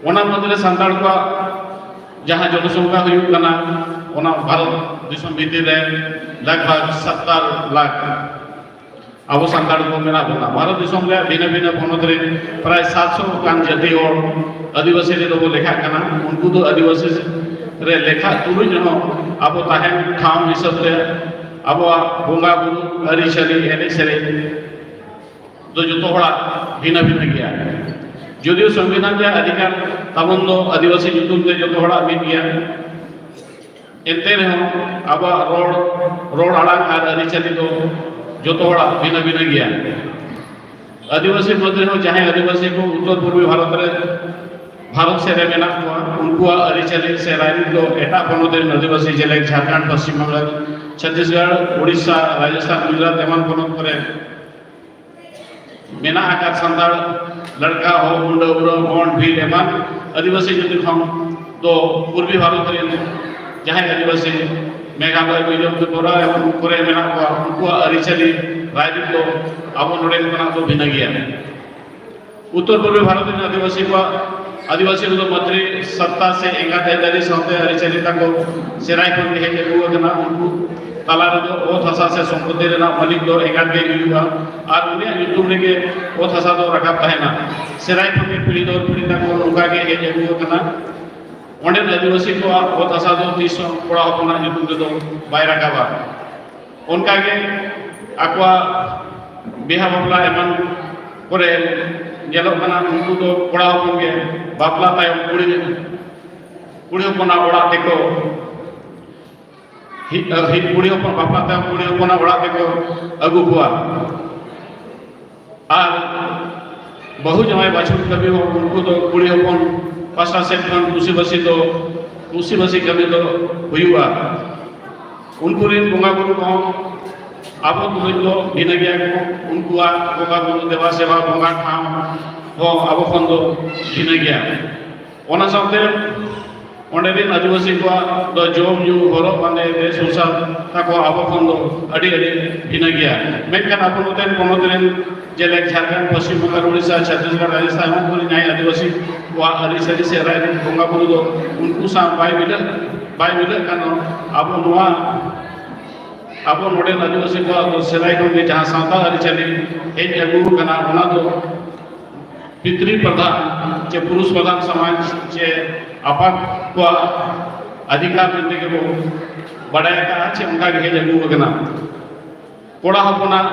ᱚᱱᱟ ᱢᱩᱫᱽᱨᱮ ᱥᱟᱱᱛᱟᱲ ᱠᱚᱣᱟᱜ ᱡᱟᱦᱟᱸ ᱡᱚᱱᱚᱥᱚᱝᱠᱷᱟ ᱦᱩᱭᱩᱜ ᱠᱟᱱᱟ, ᱚᱱᱟ ᱵᱷᱟᱨᱚᱛ ᱫᱤᱥᱚᱢ ᱵᱷᱤᱛᱤᱨ ᱨᱮ ᱞᱟᱜᱽ ᱵᱷᱟᱜᱽ ᱥᱟᱛᱛᱟᱨ ᱞᱟᱠᱷ ᱟᱵᱚ ᱥᱟᱱᱛᱟᱲ ᱠᱚ ᱢᱮᱱᱟᱜ ᱵᱚᱱᱟ᱾ ᱵᱷᱟᱨᱚᱛ ᱫᱤᱥᱚᱢ ᱨᱮᱭᱟᱜ ᱵᱷᱤᱱᱟᱹ ᱵᱷᱤᱱᱟᱹ ᱯᱚᱱᱚᱛ ᱨᱮ ᱯᱨᱟᱭ ᱥᱟᱛᱥᱚ ᱜᱟᱱ ᱡᱟᱹᱛᱤ ᱦᱚᱲ ᱟᱹᱫᱤᱵᱟᱹᱥᱤ ᱨᱮᱫᱚ ᱵᱚ ᱞᱮᱠᱷᱟᱜ ᱠᱟᱱᱟ᱾ ᱩᱱᱠᱩ ᱫᱚ ᱟᱹᱫᱤᱵᱟᱹᱥᱤ ᱨᱮ ᱞᱮᱠᱷᱟᱜ ᱛᱩᱞᱩᱡ ᱨᱮᱦᱚᱸ ᱟᱵᱚ ᱛᱟᱦᱮᱱ ᱴᱷᱟᱶ ᱦᱤᱥᱟᱹᱵ ᱛᱮ ᱟᱵᱚᱣᱟᱜ ᱵᱚᱸᱜᱟ ᱵᱩᱨᱩ, ᱟᱹᱨᱤᱪᱟᱹᱞᱤ, ᱮᱱᱮᱡ ᱥᱮᱨᱮᱧ ᱫᱚ ᱡᱚᱛᱚ ᱦᱚᱲᱟᱜ ᱵᱷᱤᱱᱟᱹ ᱵᱷᱤᱱᱟᱹ ᱜᱮᱭᱟ᱾ ᱡᱩᱫᱤᱭᱳ ᱥᱚᱝᱵᱤᱫᱷᱟᱱ ᱨᱮᱭᱟᱜ ᱚᱫᱷᱤᱠᱟᱨ ᱛᱟᱵᱚᱱ ᱫᱚ ᱟᱹᱫᱤᱵᱟᱹᱥᱤ ᱧᱩᱛᱩᱢ ᱛᱮ ᱡᱚᱛᱚ ᱦᱚᱲᱟᱜ ᱢᱤᱫ ᱜᱮᱭᱟ, ᱮᱱᱛᱮ ᱨᱮᱦᱚᱸ ᱟᱵᱚᱣᱟᱜ ᱨᱚᱲ, ᱨᱚᱲ ᱟᱲᱟᱝ ᱟᱨ ᱟᱹᱨᱤᱪᱟᱹᱞᱤ ᱫᱚ ᱡᱚᱛᱚ ᱦᱚᱲᱟᱜ ᱵᱷᱤᱱᱟᱹ ᱵᱷᱤᱱᱟᱹ ᱜᱮᱭᱟ᱾ ᱟᱹᱫᱤᱵᱟᱹᱥᱤ ᱢᱩᱫᱽ ᱨᱮᱦᱚᱸ ᱡᱟᱦᱟᱸᱭ ᱟᱹᱫᱤᱵᱟᱹᱥᱤ ᱠᱚ ᱩᱛᱛᱚᱨ ᱯᱩᱨᱵᱤ ᱵᱷᱟᱨᱚᱛ ᱨᱮ, ᱵᱷᱟᱨᱚᱛ ᱥᱮᱫ ᱨᱮ ᱢᱮᱱᱟᱜ ᱠᱚᱣᱟ, ᱩᱱᱠᱩᱣᱟᱜ ᱟᱹᱨᱤᱪᱟᱹᱞᱤ ᱥᱮ ᱨᱟᱭᱨᱤᱛ ᱫᱚ ᱮᱴᱟᱜ ᱯᱚᱱᱚᱛ ᱨᱮᱱ ᱟᱹᱫᱤᱵᱟᱹᱥᱤ, ᱡᱮᱞᱮᱠᱟ ᱡᱷᱟᱲᱠᱷᱚᱸᱰ, ᱯᱚᱥᱪᱤᱢ ᱵᱟᱝᱜᱟᱞ, ᱪᱷᱚᱛᱤᱥᱜᱚᱲ, ᱩᱲᱤᱥᱥᱟ, ᱨᱟᱡᱚᱥᱛᱷᱟᱱ, ᱜᱩᱡᱽᱨᱟᱴ ᱮᱢᱟᱱ ᱯᱚᱱᱚᱛ ᱠᱚᱨᱮ ᱢᱮᱱᱟᱜ ᱟᱠᱟᱫ ᱥᱟᱱᱛᱟᱲ ᱞᱟᱲᱠᱟ, ᱦᱚᱲ, ᱢᱩᱱᱰᱟᱹ, ᱩᱨᱟᱹᱣ, ᱜᱚᱸᱰ, ᱵᱷᱤᱞ ᱮᱢᱟᱱ ᱟᱹᱫᱤᱵᱟᱹᱥᱤ ᱡᱟᱹᱛᱤ ᱠᱷᱚᱱ ᱫᱚ ᱯᱩᱨᱵᱤ ᱵᱷᱟᱨᱚᱛ ᱨᱮᱱ ᱡᱟᱦᱟᱸᱭ ᱟᱹᱫᱤᱵᱟᱹᱥᱤ ᱢᱮᱜᱷᱟᱞᱚᱭ, ᱢᱤᱡᱳᱨᱟᱢ, ᱛᱨᱤᱯᱩᱨᱟ ᱮᱢᱟᱱ ᱠᱚᱨᱮ ᱢᱮᱱᱟᱜ ᱠᱚᱣᱟ, ᱩᱱᱠᱩᱣᱟᱜ ᱟᱹᱨᱤᱪᱟᱹᱞᱤ, ᱨᱟᱭᱨᱤᱛ ᱫᱚ ᱟᱵᱚ ᱱᱚᱰᱮᱱ ᱠᱷᱚᱱᱟᱜ ᱫᱚ ᱵᱷᱤᱱᱟᱹ ᱜᱮᱭᱟ᱾ ᱩᱛᱛᱚᱨ ᱯᱩᱨᱵᱤ ᱵᱷᱟᱨᱚᱛ ᱨᱮᱱ ᱟᱹᱫᱤᱵᱟᱹᱥᱤ ᱠᱚᱣᱟᱜ, ᱟᱹᱫᱤᱵᱟᱹᱥᱤ ᱠᱚᱫᱚ ᱢᱟᱛᱨᱤ ᱥᱟᱛᱛᱟ ᱥᱮ ᱮᱸᱜᱟᱛ ᱟᱹᱭᱫᱟᱹᱨᱤ ᱥᱟᱶᱛᱮ ᱟᱹᱨᱤᱪᱟᱹᱞᱤ ᱛᱟᱠᱚ ᱥᱮᱫᱟᱭ ᱠᱷᱚᱱ ᱜᱮ ᱦᱮᱡ ᱟᱹᱜᱩ ᱟᱠᱟᱱᱟ᱾ ᱩᱱᱠᱩ ᱛᱟᱞᱟ ᱨᱮᱫᱚ ᱚᱛ ᱦᱟᱥᱟ ᱥᱮ ᱥᱚᱢᱯᱚᱛᱤ ᱨᱮᱱᱟᱜ ᱢᱟᱹᱞᱤᱠ ᱫᱚ ᱮᱸᱜᱟᱛ ᱜᱮ ᱦᱩᱭᱩᱜᱼᱟ ᱟᱨ ᱩᱱᱤᱭᱟᱜ ᱧᱩᱛᱩᱢ ᱨᱮᱜᱮ ᱚᱛ ᱦᱟᱥᱟ ᱫᱚ ᱨᱟᱠᱟᱵ ᱛᱟᱦᱮᱱᱟ᱾ ᱥᱮᱫᱟᱭ ᱠᱷᱚᱱ ᱜᱮ ᱯᱤᱲᱦᱤ ᱫᱚᱨ ᱯᱤᱲᱦᱤ ᱛᱟᱠᱚ ᱱᱚᱝᱠᱟ ᱜᱮ ᱦᱮᱡ ᱟᱹᱜᱩ ᱟᱠᱟᱱᱟ᱾ ᱚᱸᱰᱮᱱ ᱟᱹᱫᱤᱵᱟᱹᱥᱤ ᱠᱚᱣᱟᱜ ᱚᱛ ᱦᱟᱥᱟ ᱫᱚ ᱛᱤᱥ ᱦᱚᱸ ᱠᱚᱲᱟ ᱦᱚᱯᱚᱱᱟᱜ ᱧᱩᱛᱩᱢ ᱨᱮᱫᱚ ᱵᱟᱭ ᱨᱟᱠᱟᱵᱟ᱾ ᱚᱱᱠᱟᱜᱮ ᱟᱠᱚᱣᱟᱜ ᱵᱤᱦᱟ ᱵᱟᱯᱞᱟ ᱮᱢᱟᱱ ᱠᱚᱨᱮ ᱧᱮᱞᱚᱜ ᱠᱟᱱᱟ, ᱩᱱᱠᱩ ᱫᱚ ᱠᱚᱲᱟ ᱦᱚᱯᱚᱱ ᱜᱮ ᱵᱟᱯᱞᱟ ᱛᱟᱭᱚᱢ ᱠᱩᱲᱤ, ᱠᱩᱲᱤ ᱦᱚᱯᱚᱱᱟᱜ ᱚᱲᱟᱜ ᱛᱮᱠᱚ ᱦᱤ-, ᱦᱤ-, ᱠᱩᱲᱤ ᱦᱚᱯᱚᱱ ᱵᱟᱯᱞᱟ ᱛᱟᱭᱚᱢ ᱠᱩᱲᱤ ᱦᱚᱯᱚᱱᱟᱜ ᱚᱲᱟᱜ ᱛᱮᱠᱚ ᱟᱹᱜᱩ ᱠᱚᱣᱟ᱾ ᱟᱨ ᱵᱟᱹᱦᱩ ᱡᱟᱶᱟᱭ ᱵᱟᱹᱪᱷᱩᱲ ᱠᱟᱹᱢᱤ ᱦᱚᱸ ᱩᱱᱠᱩ ᱫᱚ ᱠᱩᱲᱤ ᱦᱚᱯᱚᱱ ᱯᱟᱥᱴᱟ ᱥᱮᱫ ᱠᱷᱚᱱ ᱠᱩᱥᱤᱵᱟᱹᱥᱤ ᱫᱚ, ᱠᱩᱥᱤᱵᱟᱹᱥᱤ ᱠᱟᱹᱢᱤ ᱫᱚ ᱦᱩᱭᱩᱜᱼᱟ᱾ ᱩᱱᱠᱩ ᱨᱮᱱ ᱵᱚᱸᱜᱟ ᱵᱩᱨᱩ ᱠᱚᱦᱚᱸ ᱟᱵᱚ ᱛᱩᱞᱩᱡ ᱫᱚ ᱵᱷᱤᱱᱟᱹ ᱜᱮᱭᱟ ᱠᱚ᱾ ᱩᱱᱠᱩᱣᱟᱜ ᱵᱚᱸᱜᱟ ᱵᱩᱨᱩ ᱫᱮᱵᱟ ᱥᱮᱵᱟ, ᱵᱚᱸᱜᱟ ᱴᱷᱟᱶ ᱦᱚᱸ ᱟᱵᱚ ᱠᱷᱚᱱ ᱫᱚ ᱵᱷᱤᱱᱟᱹ ᱜᱮᱭᱟ᱾ ᱚᱱᱟ ᱥᱟᱶᱛᱮ ᱚᱸᱰᱮ ᱨᱮᱱ ᱟᱹᱫᱤᱵᱟᱹᱥᱤ ᱠᱚᱣᱟᱜ ᱫᱚ ᱡᱚᱢ ᱧᱩ, ᱦᱚᱨᱚᱜ ᱵᱟᱸᱫᱮ, ᱵᱮᱥ ᱵᱷᱩᱥᱟ ᱛᱟᱠᱚ ᱟᱵᱚ ᱠᱷᱚᱱ ᱫᱚ ᱟᱹᱰᱤ, ᱟᱹᱰᱤ ᱵᱷᱤᱱᱟᱹ ᱜᱮᱭᱟ᱾ ᱢᱮᱱᱠᱷᱟᱱ ᱟᱵᱚ ᱱᱚᱛᱮᱱ ᱯᱚᱱᱚᱛ ᱨᱮᱱ, ᱡᱮᱞᱮᱠᱟ ᱡᱷᱟᱲᱠᱷᱚᱸᱰ, ᱯᱚᱥᱪᱤᱢ ᱵᱟᱝᱜᱟᱞ, ᱩᱲᱤᱥᱥᱟ, ᱪᱷᱚᱛᱤᱥᱜᱚᱲ, ᱨᱟᱡᱚᱥᱛᱷᱟᱱ, ᱮᱢᱟᱱ ᱠᱚᱨᱮ ᱡᱟᱦᱟᱸᱭ ᱟᱹᱫᱤᱵᱟᱹᱥᱤ ᱠᱚᱣᱟᱜ ᱟᱹᱨᱤᱪᱟᱹᱞᱤ ᱥᱮ ᱨᱟᱭᱨᱤᱛ ᱵᱚᱸᱜᱟ ᱵᱩᱨᱩ ᱫᱚ ᱩᱱᱠᱩ ᱥᱟᱶ ᱵᱟᱭ ᱢᱤᱞᱟᱹᱜ, ᱵᱟᱭ ᱢᱤᱞᱟᱹᱜ ᱠᱟᱱ ᱨᱮᱦᱚᱸ, ᱟᱵᱚ ᱱᱚᱣᱟ, ᱟᱵᱚ ᱱᱚᱰᱮᱱ ᱟᱹᱫᱤᱵᱟᱹᱥᱤ ᱠᱚᱣᱟᱜ ᱫᱚ ᱥᱮᱫᱟᱭ ᱠᱷᱚᱱ ᱜᱮ ᱡᱟᱦᱟᱸ ᱥᱟᱶᱛᱟ ᱟᱹᱨᱤᱪᱟᱹᱞᱤ ᱦᱮᱡ ᱟᱹᱜᱩ ᱟᱠᱟᱱᱟ, ᱚᱱᱟ ᱫᱚ ᱯᱤᱛᱨᱤ ᱯᱨᱚᱫᱷᱟᱱ ᱪᱮ ᱯᱩᱨᱩᱥ ᱯᱨᱚᱫᱷᱟᱱ ᱥᱚᱢᱟᱡᱽ ᱪᱮ ᱟᱯᱟᱛ ᱠᱚᱣᱟᱜ ᱚᱫᱷᱤᱠᱟᱨ ᱢᱮᱱᱛᱮ ᱜᱮᱵᱚ ᱵᱟᱰᱟᱭ ᱟᱠᱟᱫᱼᱟ ᱪᱮ ᱚᱱᱠᱟ ᱜᱮ ᱦᱮᱡ ᱟᱹᱜᱩ ᱟᱠᱟᱱᱟ᱾ ᱠᱚᱲᱟ ᱦᱚᱯᱚᱱᱟᱜ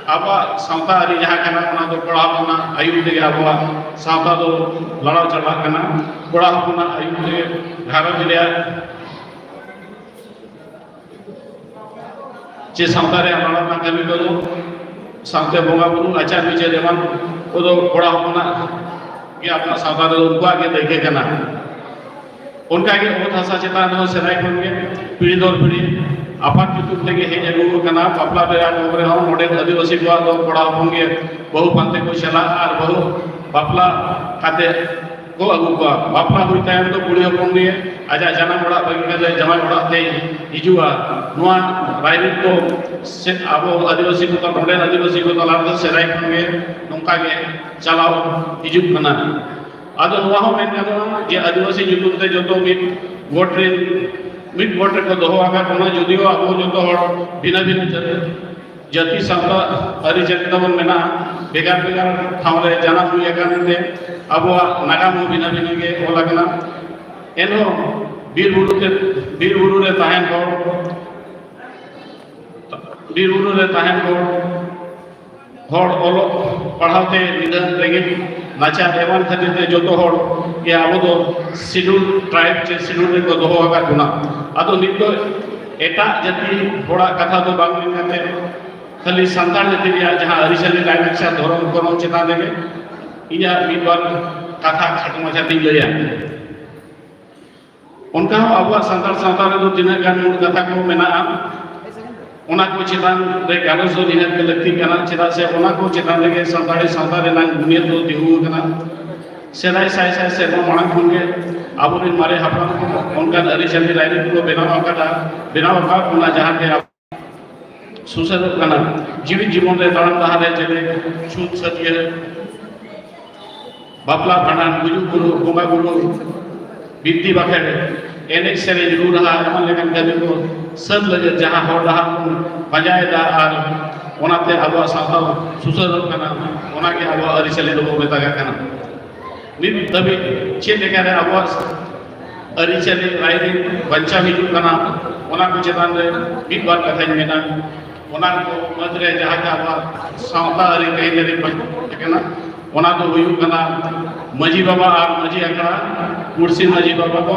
ᱟᱵᱚᱣᱟᱜ ᱥᱟᱶᱛᱟ ᱟᱹᱨᱤ ᱡᱟᱦᱟᱸ ᱠᱟᱱᱟ, ᱚᱱᱟ ᱫᱚ ᱠᱚᱲᱟ ᱦᱚᱯᱚᱱᱟᱜ ᱟᱹᱭᱩᱨ ᱛᱮᱜᱮ ᱟᱵᱚᱣᱟᱜ ᱥᱟᱶᱛᱟ ᱫᱚ ᱞᱟᱲᱟᱣ ᱪᱟᱞᱟᱜ ᱠᱟᱱᱟ᱾ ᱠᱚᱲᱟ ᱦᱚᱯᱚᱱᱟᱜ ᱟᱹᱭᱩᱨ ᱛᱮᱜᱮ ᱜᱷᱟᱨᱚᱸᱡᱽ ᱨᱮᱭᱟᱜ ᱪᱮ ᱥᱟᱶᱛᱟ ᱨᱮᱭᱟᱜ ᱞᱟᱲᱟᱣ ᱨᱮᱱᱟᱜ ᱠᱟᱹᱢᱤ ᱠᱚᱫᱚ, ᱥᱟᱶᱛᱮ ᱵᱚᱸᱜᱟ ᱵᱩᱨᱩ, ᱟᱪᱟᱨ ᱵᱤᱪᱟᱹᱨ ᱮᱢᱟᱱ ᱠᱚᱫᱚ ᱠᱚᱲᱟ ᱦᱚᱯᱚᱱᱟᱜ ᱜᱮ ᱟᱵᱚᱣᱟᱜ ᱥᱟᱶᱛᱟ ᱨᱮᱫᱚ ᱩᱱᱠᱩᱣᱟᱜ ᱜᱮ ᱫᱟᱹᱭᱠᱟᱹ ᱠᱟᱱᱟ᱾ ᱚᱱᱠᱟᱜᱮ ᱚᱛ ᱦᱟᱥᱟ ᱪᱮᱛᱟᱱ ᱨᱮᱦᱚᱸ ᱥᱮᱫᱟᱭ ᱠᱷᱚᱱ ᱜᱮ ᱯᱤᱲᱦᱤ ᱫᱚᱨ ᱯᱤᱲᱦᱤ ᱟᱯᱟᱛ ᱧᱩᱛᱩᱢ ᱛᱮᱜᱮ ᱦᱮᱡ ᱟᱹᱜᱩ ᱟᱠᱟᱱᱟ᱾ ᱵᱟᱯᱞᱟ ᱵᱮᱲᱟ ᱠᱚ ᱨᱮᱦᱚᱸ ᱱᱚᱰᱮ ᱟᱹᱫᱤᱵᱟᱹᱥᱤ ᱠᱚᱣᱟᱜ ᱫᱚ ᱠᱚᱲᱟ ᱦᱚᱯᱚᱱ ᱜᱮ ᱵᱟᱹᱦᱩ ᱯᱟᱱᱛᱮ ᱠᱚ ᱪᱟᱞᱟᱜᱼᱟ ᱟᱨ ᱵᱟᱹᱦᱩ ᱵᱟᱯᱞᱟ ᱠᱟᱛᱮ ᱠᱚ ᱟᱹᱜᱩ ᱠᱚᱣᱟ᱾ ᱵᱟᱯᱞᱟ ᱦᱩᱭ ᱛᱟᱭᱚᱢ ᱫᱚ ᱠᱩᱲᱤ ᱦᱚᱯᱚᱱ ᱜᱮ ᱟᱡᱟᱜ ᱡᱟᱱᱟᱢ ᱚᱲᱟᱜ ᱵᱟᱹᱜᱤ ᱠᱟᱛᱮ ᱡᱟᱶᱟᱭ ᱚᱲᱟᱜ ᱛᱮᱭ ᱦᱤᱡᱩᱜᱼᱟ᱾ ᱱᱚᱣᱟ ᱨᱟᱭᱨᱤᱛ ᱫᱚ ᱥᱮ ᱟᱵᱚ ᱟᱹᱫᱤᱵᱟᱹᱥᱤ ᱠᱚ, ᱱᱚᱰᱮᱱ ᱟᱹᱫᱤᱵᱟᱹᱥᱤ ᱠᱚ ᱛᱟᱞᱟ ᱨᱮᱫᱚ ᱥᱮᱫᱟᱭ ᱠᱷᱚᱱ ᱜᱮ ᱱᱚᱝᱠᱟ ᱜᱮ ᱪᱟᱞᱟᱣ ᱦᱤᱡᱩᱜ ᱠᱟᱱᱟ᱾ ᱟᱫᱚ ᱱᱚᱣᱟ ᱦᱚᱸ ᱢᱮᱱ ᱜᱟᱱᱚᱜᱼᱟ ᱡᱮ ᱟᱹᱫᱤᱵᱟᱹᱥᱤ ᱧᱩᱛᱩᱢ ᱛᱮ ᱡᱚᱛᱚ ᱢᱤᱫ ᱜᱚᱴ ᱨᱮ, ᱢᱤᱫ ᱜᱚᱴ ᱨᱮᱠᱚ ᱫᱚᱦᱚ ᱟᱠᱟᱫ ᱵᱚᱱᱟ, ᱡᱩᱫᱤᱭᱳ ᱟᱵᱚ ᱡᱚᱛᱚ ᱦᱚᱲ ᱵᱷᱤᱱᱟᱹ ᱵᱷᱤᱱᱟᱹ ᱡᱟᱹᱛ ᱡᱟᱹᱛᱤ ᱥᱟᱶᱛᱟ ᱟᱹᱨᱤᱪᱟᱹᱞᱤ ᱛᱟᱵᱚᱱ ᱢᱮᱱᱟᱜᱼᱟ, ᱵᱷᱮᱜᱟᱨ ᱵᱷᱮᱜᱟᱨ ᱴᱷᱟᱶ ᱨᱮ ᱡᱟᱱᱟᱢ ᱦᱩᱭ ᱟᱠᱟᱱ ᱛᱮ ᱟᱵᱚᱣᱟᱜ ᱱᱟᱜᱟᱢ ᱦᱚᱸ ᱵᱷᱤᱱᱟᱹ ᱵᱷᱤᱱᱟᱹ ᱜᱮ ᱚᱞ ᱟᱠᱟᱱᱟ᱾ ᱮᱱᱦᱚᱸ ᱵᱤᱨ ᱵᱩᱨᱩ ᱛᱮ, ᱵᱤᱨ ᱵᱩᱨᱩ ᱨᱮ ᱛᱟᱦᱮᱱ ᱦᱚᱲ, ᱵᱤᱨ ᱵᱩᱨᱩ ᱨᱮ ᱛᱟᱦᱮᱱ ᱦᱚᱲ, ᱦᱚᱲ ᱚᱞᱚᱜ ᱯᱟᱲᱦᱟᱣ ᱛᱮ ᱱᱤᱫᱷᱟᱹᱱ ᱨᱮᱸᱜᱮᱡ ᱱᱟᱪᱟᱨ ᱮᱢᱟᱱ ᱠᱷᱟᱹᱛᱤᱨ ᱛᱮ ᱡᱚᱛᱚ ᱦᱚᱲ ᱜᱮ ᱟᱵᱚ ᱫᱚ schedule tribe ᱪᱮ schedule ᱨᱮᱠᱚ ᱫᱚᱦᱚ ᱟᱠᱟᱫ ᱵᱚᱱᱟ᱾ ᱟᱫᱚ ᱱᱤᱛ ᱫᱚ ᱮᱴᱟᱜ ᱡᱟᱹᱛᱤ ᱦᱚᱲᱟᱜ ᱠᱟᱛᱷᱟ ᱫᱚ ᱵᱟᱝ ᱢᱮᱱ ᱠᱟᱛᱮ ᱠᱷᱟᱹᱞᱤ ᱥᱟᱱᱛᱟᱲ ᱡᱟᱹᱛᱤ ᱨᱮᱭᱟᱜ ᱡᱟᱦᱟᱸ ᱟᱹᱨᱤᱪᱟᱹᱞᱤ, ᱞᱟᱭᱼᱞᱟᱠᱪᱟᱨ, ᱫᱷᱚᱨᱚᱢ, ᱠᱚᱨᱚᱢ ᱪᱮᱛᱟᱱ ᱨᱮᱜᱮ ᱤᱧᱟᱹᱜ ᱢᱤᱫ ᱵᱟᱨ ᱠᱟᱛᱷᱟ ᱠᱷᱟᱴᱚ ᱢᱟᱪᱷᱟ ᱛᱤᱧ ᱞᱟᱹᱭᱟ᱾ ᱚᱱᱠᱟ ᱦᱚᱸ ᱟᱵᱚᱣᱟᱜ ᱥᱟᱱᱛᱟᱲ ᱥᱟᱶᱛᱟ ᱨᱮᱫᱚ ᱛᱤᱱᱟᱹᱜ ᱜᱟᱱ ᱢᱩᱬ ᱠᱟᱛᱷᱟ ᱠᱚ ᱢᱮᱱᱟᱜᱼᱟ, ᱚᱱᱟ ᱠᱚ ᱪᱮᱛᱟᱱ ᱨᱮ ᱜᱟᱞᱚᱪ ᱫᱚ ᱱᱤᱦᱟᱹᱛ ᱜᱮ ᱞᱟᱹᱠᱛᱤᱜ ᱠᱟᱱᱟ, ᱪᱮᱫᱟᱜ ᱥᱮ ᱚᱱᱟ ᱠᱚ ᱪᱮᱛᱟᱱ ᱨᱮᱜᱮ ᱥᱟᱱᱛᱟᱲᱤ ᱥᱟᱶᱛᱟ ᱨᱮᱱᱟᱜ ᱵᱩᱱᱤᱭᱟᱹᱫ ᱫᱚ ᱛᱤᱸᱜᱩ ᱟᱠᱟᱱᱟ᱾ ᱥᱮᱫᱟᱭ ᱥᱟᱭ ᱥᱟᱭ ᱥᱮᱨᱢᱟ ᱢᱟᱲᱟᱝ ᱠᱷᱚᱱ ᱜᱮ ᱟᱵᱚᱨᱮᱱ ᱢᱟᱨᱮ ᱦᱟᱯᱲᱟᱢ ᱠᱚ ᱚᱱᱠᱟᱱ ᱟᱹᱨᱤᱪᱟᱹᱞᱤ ᱨᱟᱭᱨᱤᱛ ᱠᱚ ᱵᱮᱱᱟᱣ ᱟᱠᱟᱫᱟ, ᱵᱮᱱᱟᱣ ᱟᱠᱟᱫ ᱵᱚᱱᱟ, ᱡᱟᱦᱟᱸ ᱛᱮ ᱟᱵᱚ ᱥᱩᱥᱟᱹᱨᱚᱜ ᱠᱟᱱᱟ᱾ ᱡᱤᱣᱤᱫ ᱡᱤᱵᱚᱱ ᱨᱮ ᱛᱟᱲᱟᱢ ᱰᱟᱦᱟᱨ ᱨᱮ ᱡᱮᱞᱮ ᱪᱷᱩᱛ ᱥᱟᱹᱛᱭᱟᱹ, ᱵᱟᱯᱞᱟ, ᱵᱷᱟᱸᱰᱟᱱ, ᱜᱩᱡᱩᱜ ᱵᱩᱨᱩ, ᱵᱚᱸᱜᱟ ᱵᱩᱨᱩ, ᱵᱤᱱᱛᱤ ᱵᱟᱠᱷᱮᱲ, ᱮᱱᱮᱡ ᱥᱮᱨᱮᱧ, ᱨᱩ ᱨᱟᱦᱟ, ᱮᱢᱟᱱ ᱞᱮᱠᱟᱱ ᱠᱟᱹᱢᱤ ᱠᱚ ᱥᱟᱹᱛ ᱞᱟᱹᱜᱤᱫ ᱡᱟᱦᱟᱸ ᱦᱚᱨ ᱰᱟᱦᱟᱨ ᱵᱚᱱ ᱯᱟᱸᱡᱟᱭᱮᱫᱟ ᱟᱨ ᱚᱱᱟᱛᱮ ᱟᱵᱚᱣᱟᱜ ᱥᱟᱶᱛᱟ ᱥᱩᱥᱟᱹᱨᱚᱜ ᱠᱟᱱᱟ, ᱚᱱᱟᱜᱮ ᱟᱵᱚᱣᱟᱜ ᱟᱹᱨᱤᱪᱟᱹᱞᱤ ᱫᱚᱵᱚ ᱢᱮᱛᱟᱜᱟᱜ ᱠᱟᱱᱟ᱾ ᱱᱤᱛ ᱫᱷᱟᱹᱵᱤᱡ ᱪᱮᱫ ᱞᱮᱠᱟᱨᱮ ᱟᱵᱚᱣᱟᱜ ᱟᱹᱨᱤᱪᱟᱹᱞᱤ ᱨᱟᱭᱨᱤᱛ ᱵᱟᱧᱪᱟᱣ ᱦᱤᱡᱩᱜ ᱠᱟᱱᱟ, ᱚᱱᱟ ᱠᱚ ᱪᱮᱛᱟᱱ ᱨᱮ ᱢᱤᱫ ᱵᱟᱨ ᱠᱟᱛᱷᱟᱧ ᱢᱮᱱᱟ᱾ ᱚᱱᱟ ᱠᱚ ᱢᱩᱫᱽᱨᱮ ᱡᱟᱦᱟᱸ ᱜᱮ ᱟᱵᱚᱣᱟᱜ ᱥᱟᱶᱛᱟ ᱟᱹᱨᱤ ᱠᱟᱹᱦᱤ ᱠᱟᱱᱟ, ᱚᱱᱟ ᱫᱚ ᱦᱩᱭᱩᱜ ᱠᱟᱱᱟ ᱢᱟᱹᱡᱷᱤ ᱵᱟᱵᱟ ᱟᱨ ᱢᱟᱹᱡᱷᱤ ᱟᱠᱷᱲᱟ, ᱯᱩᱲᱥᱤ ᱢᱟᱹᱡᱷᱤ ᱵᱟᱵᱟ ᱠᱚ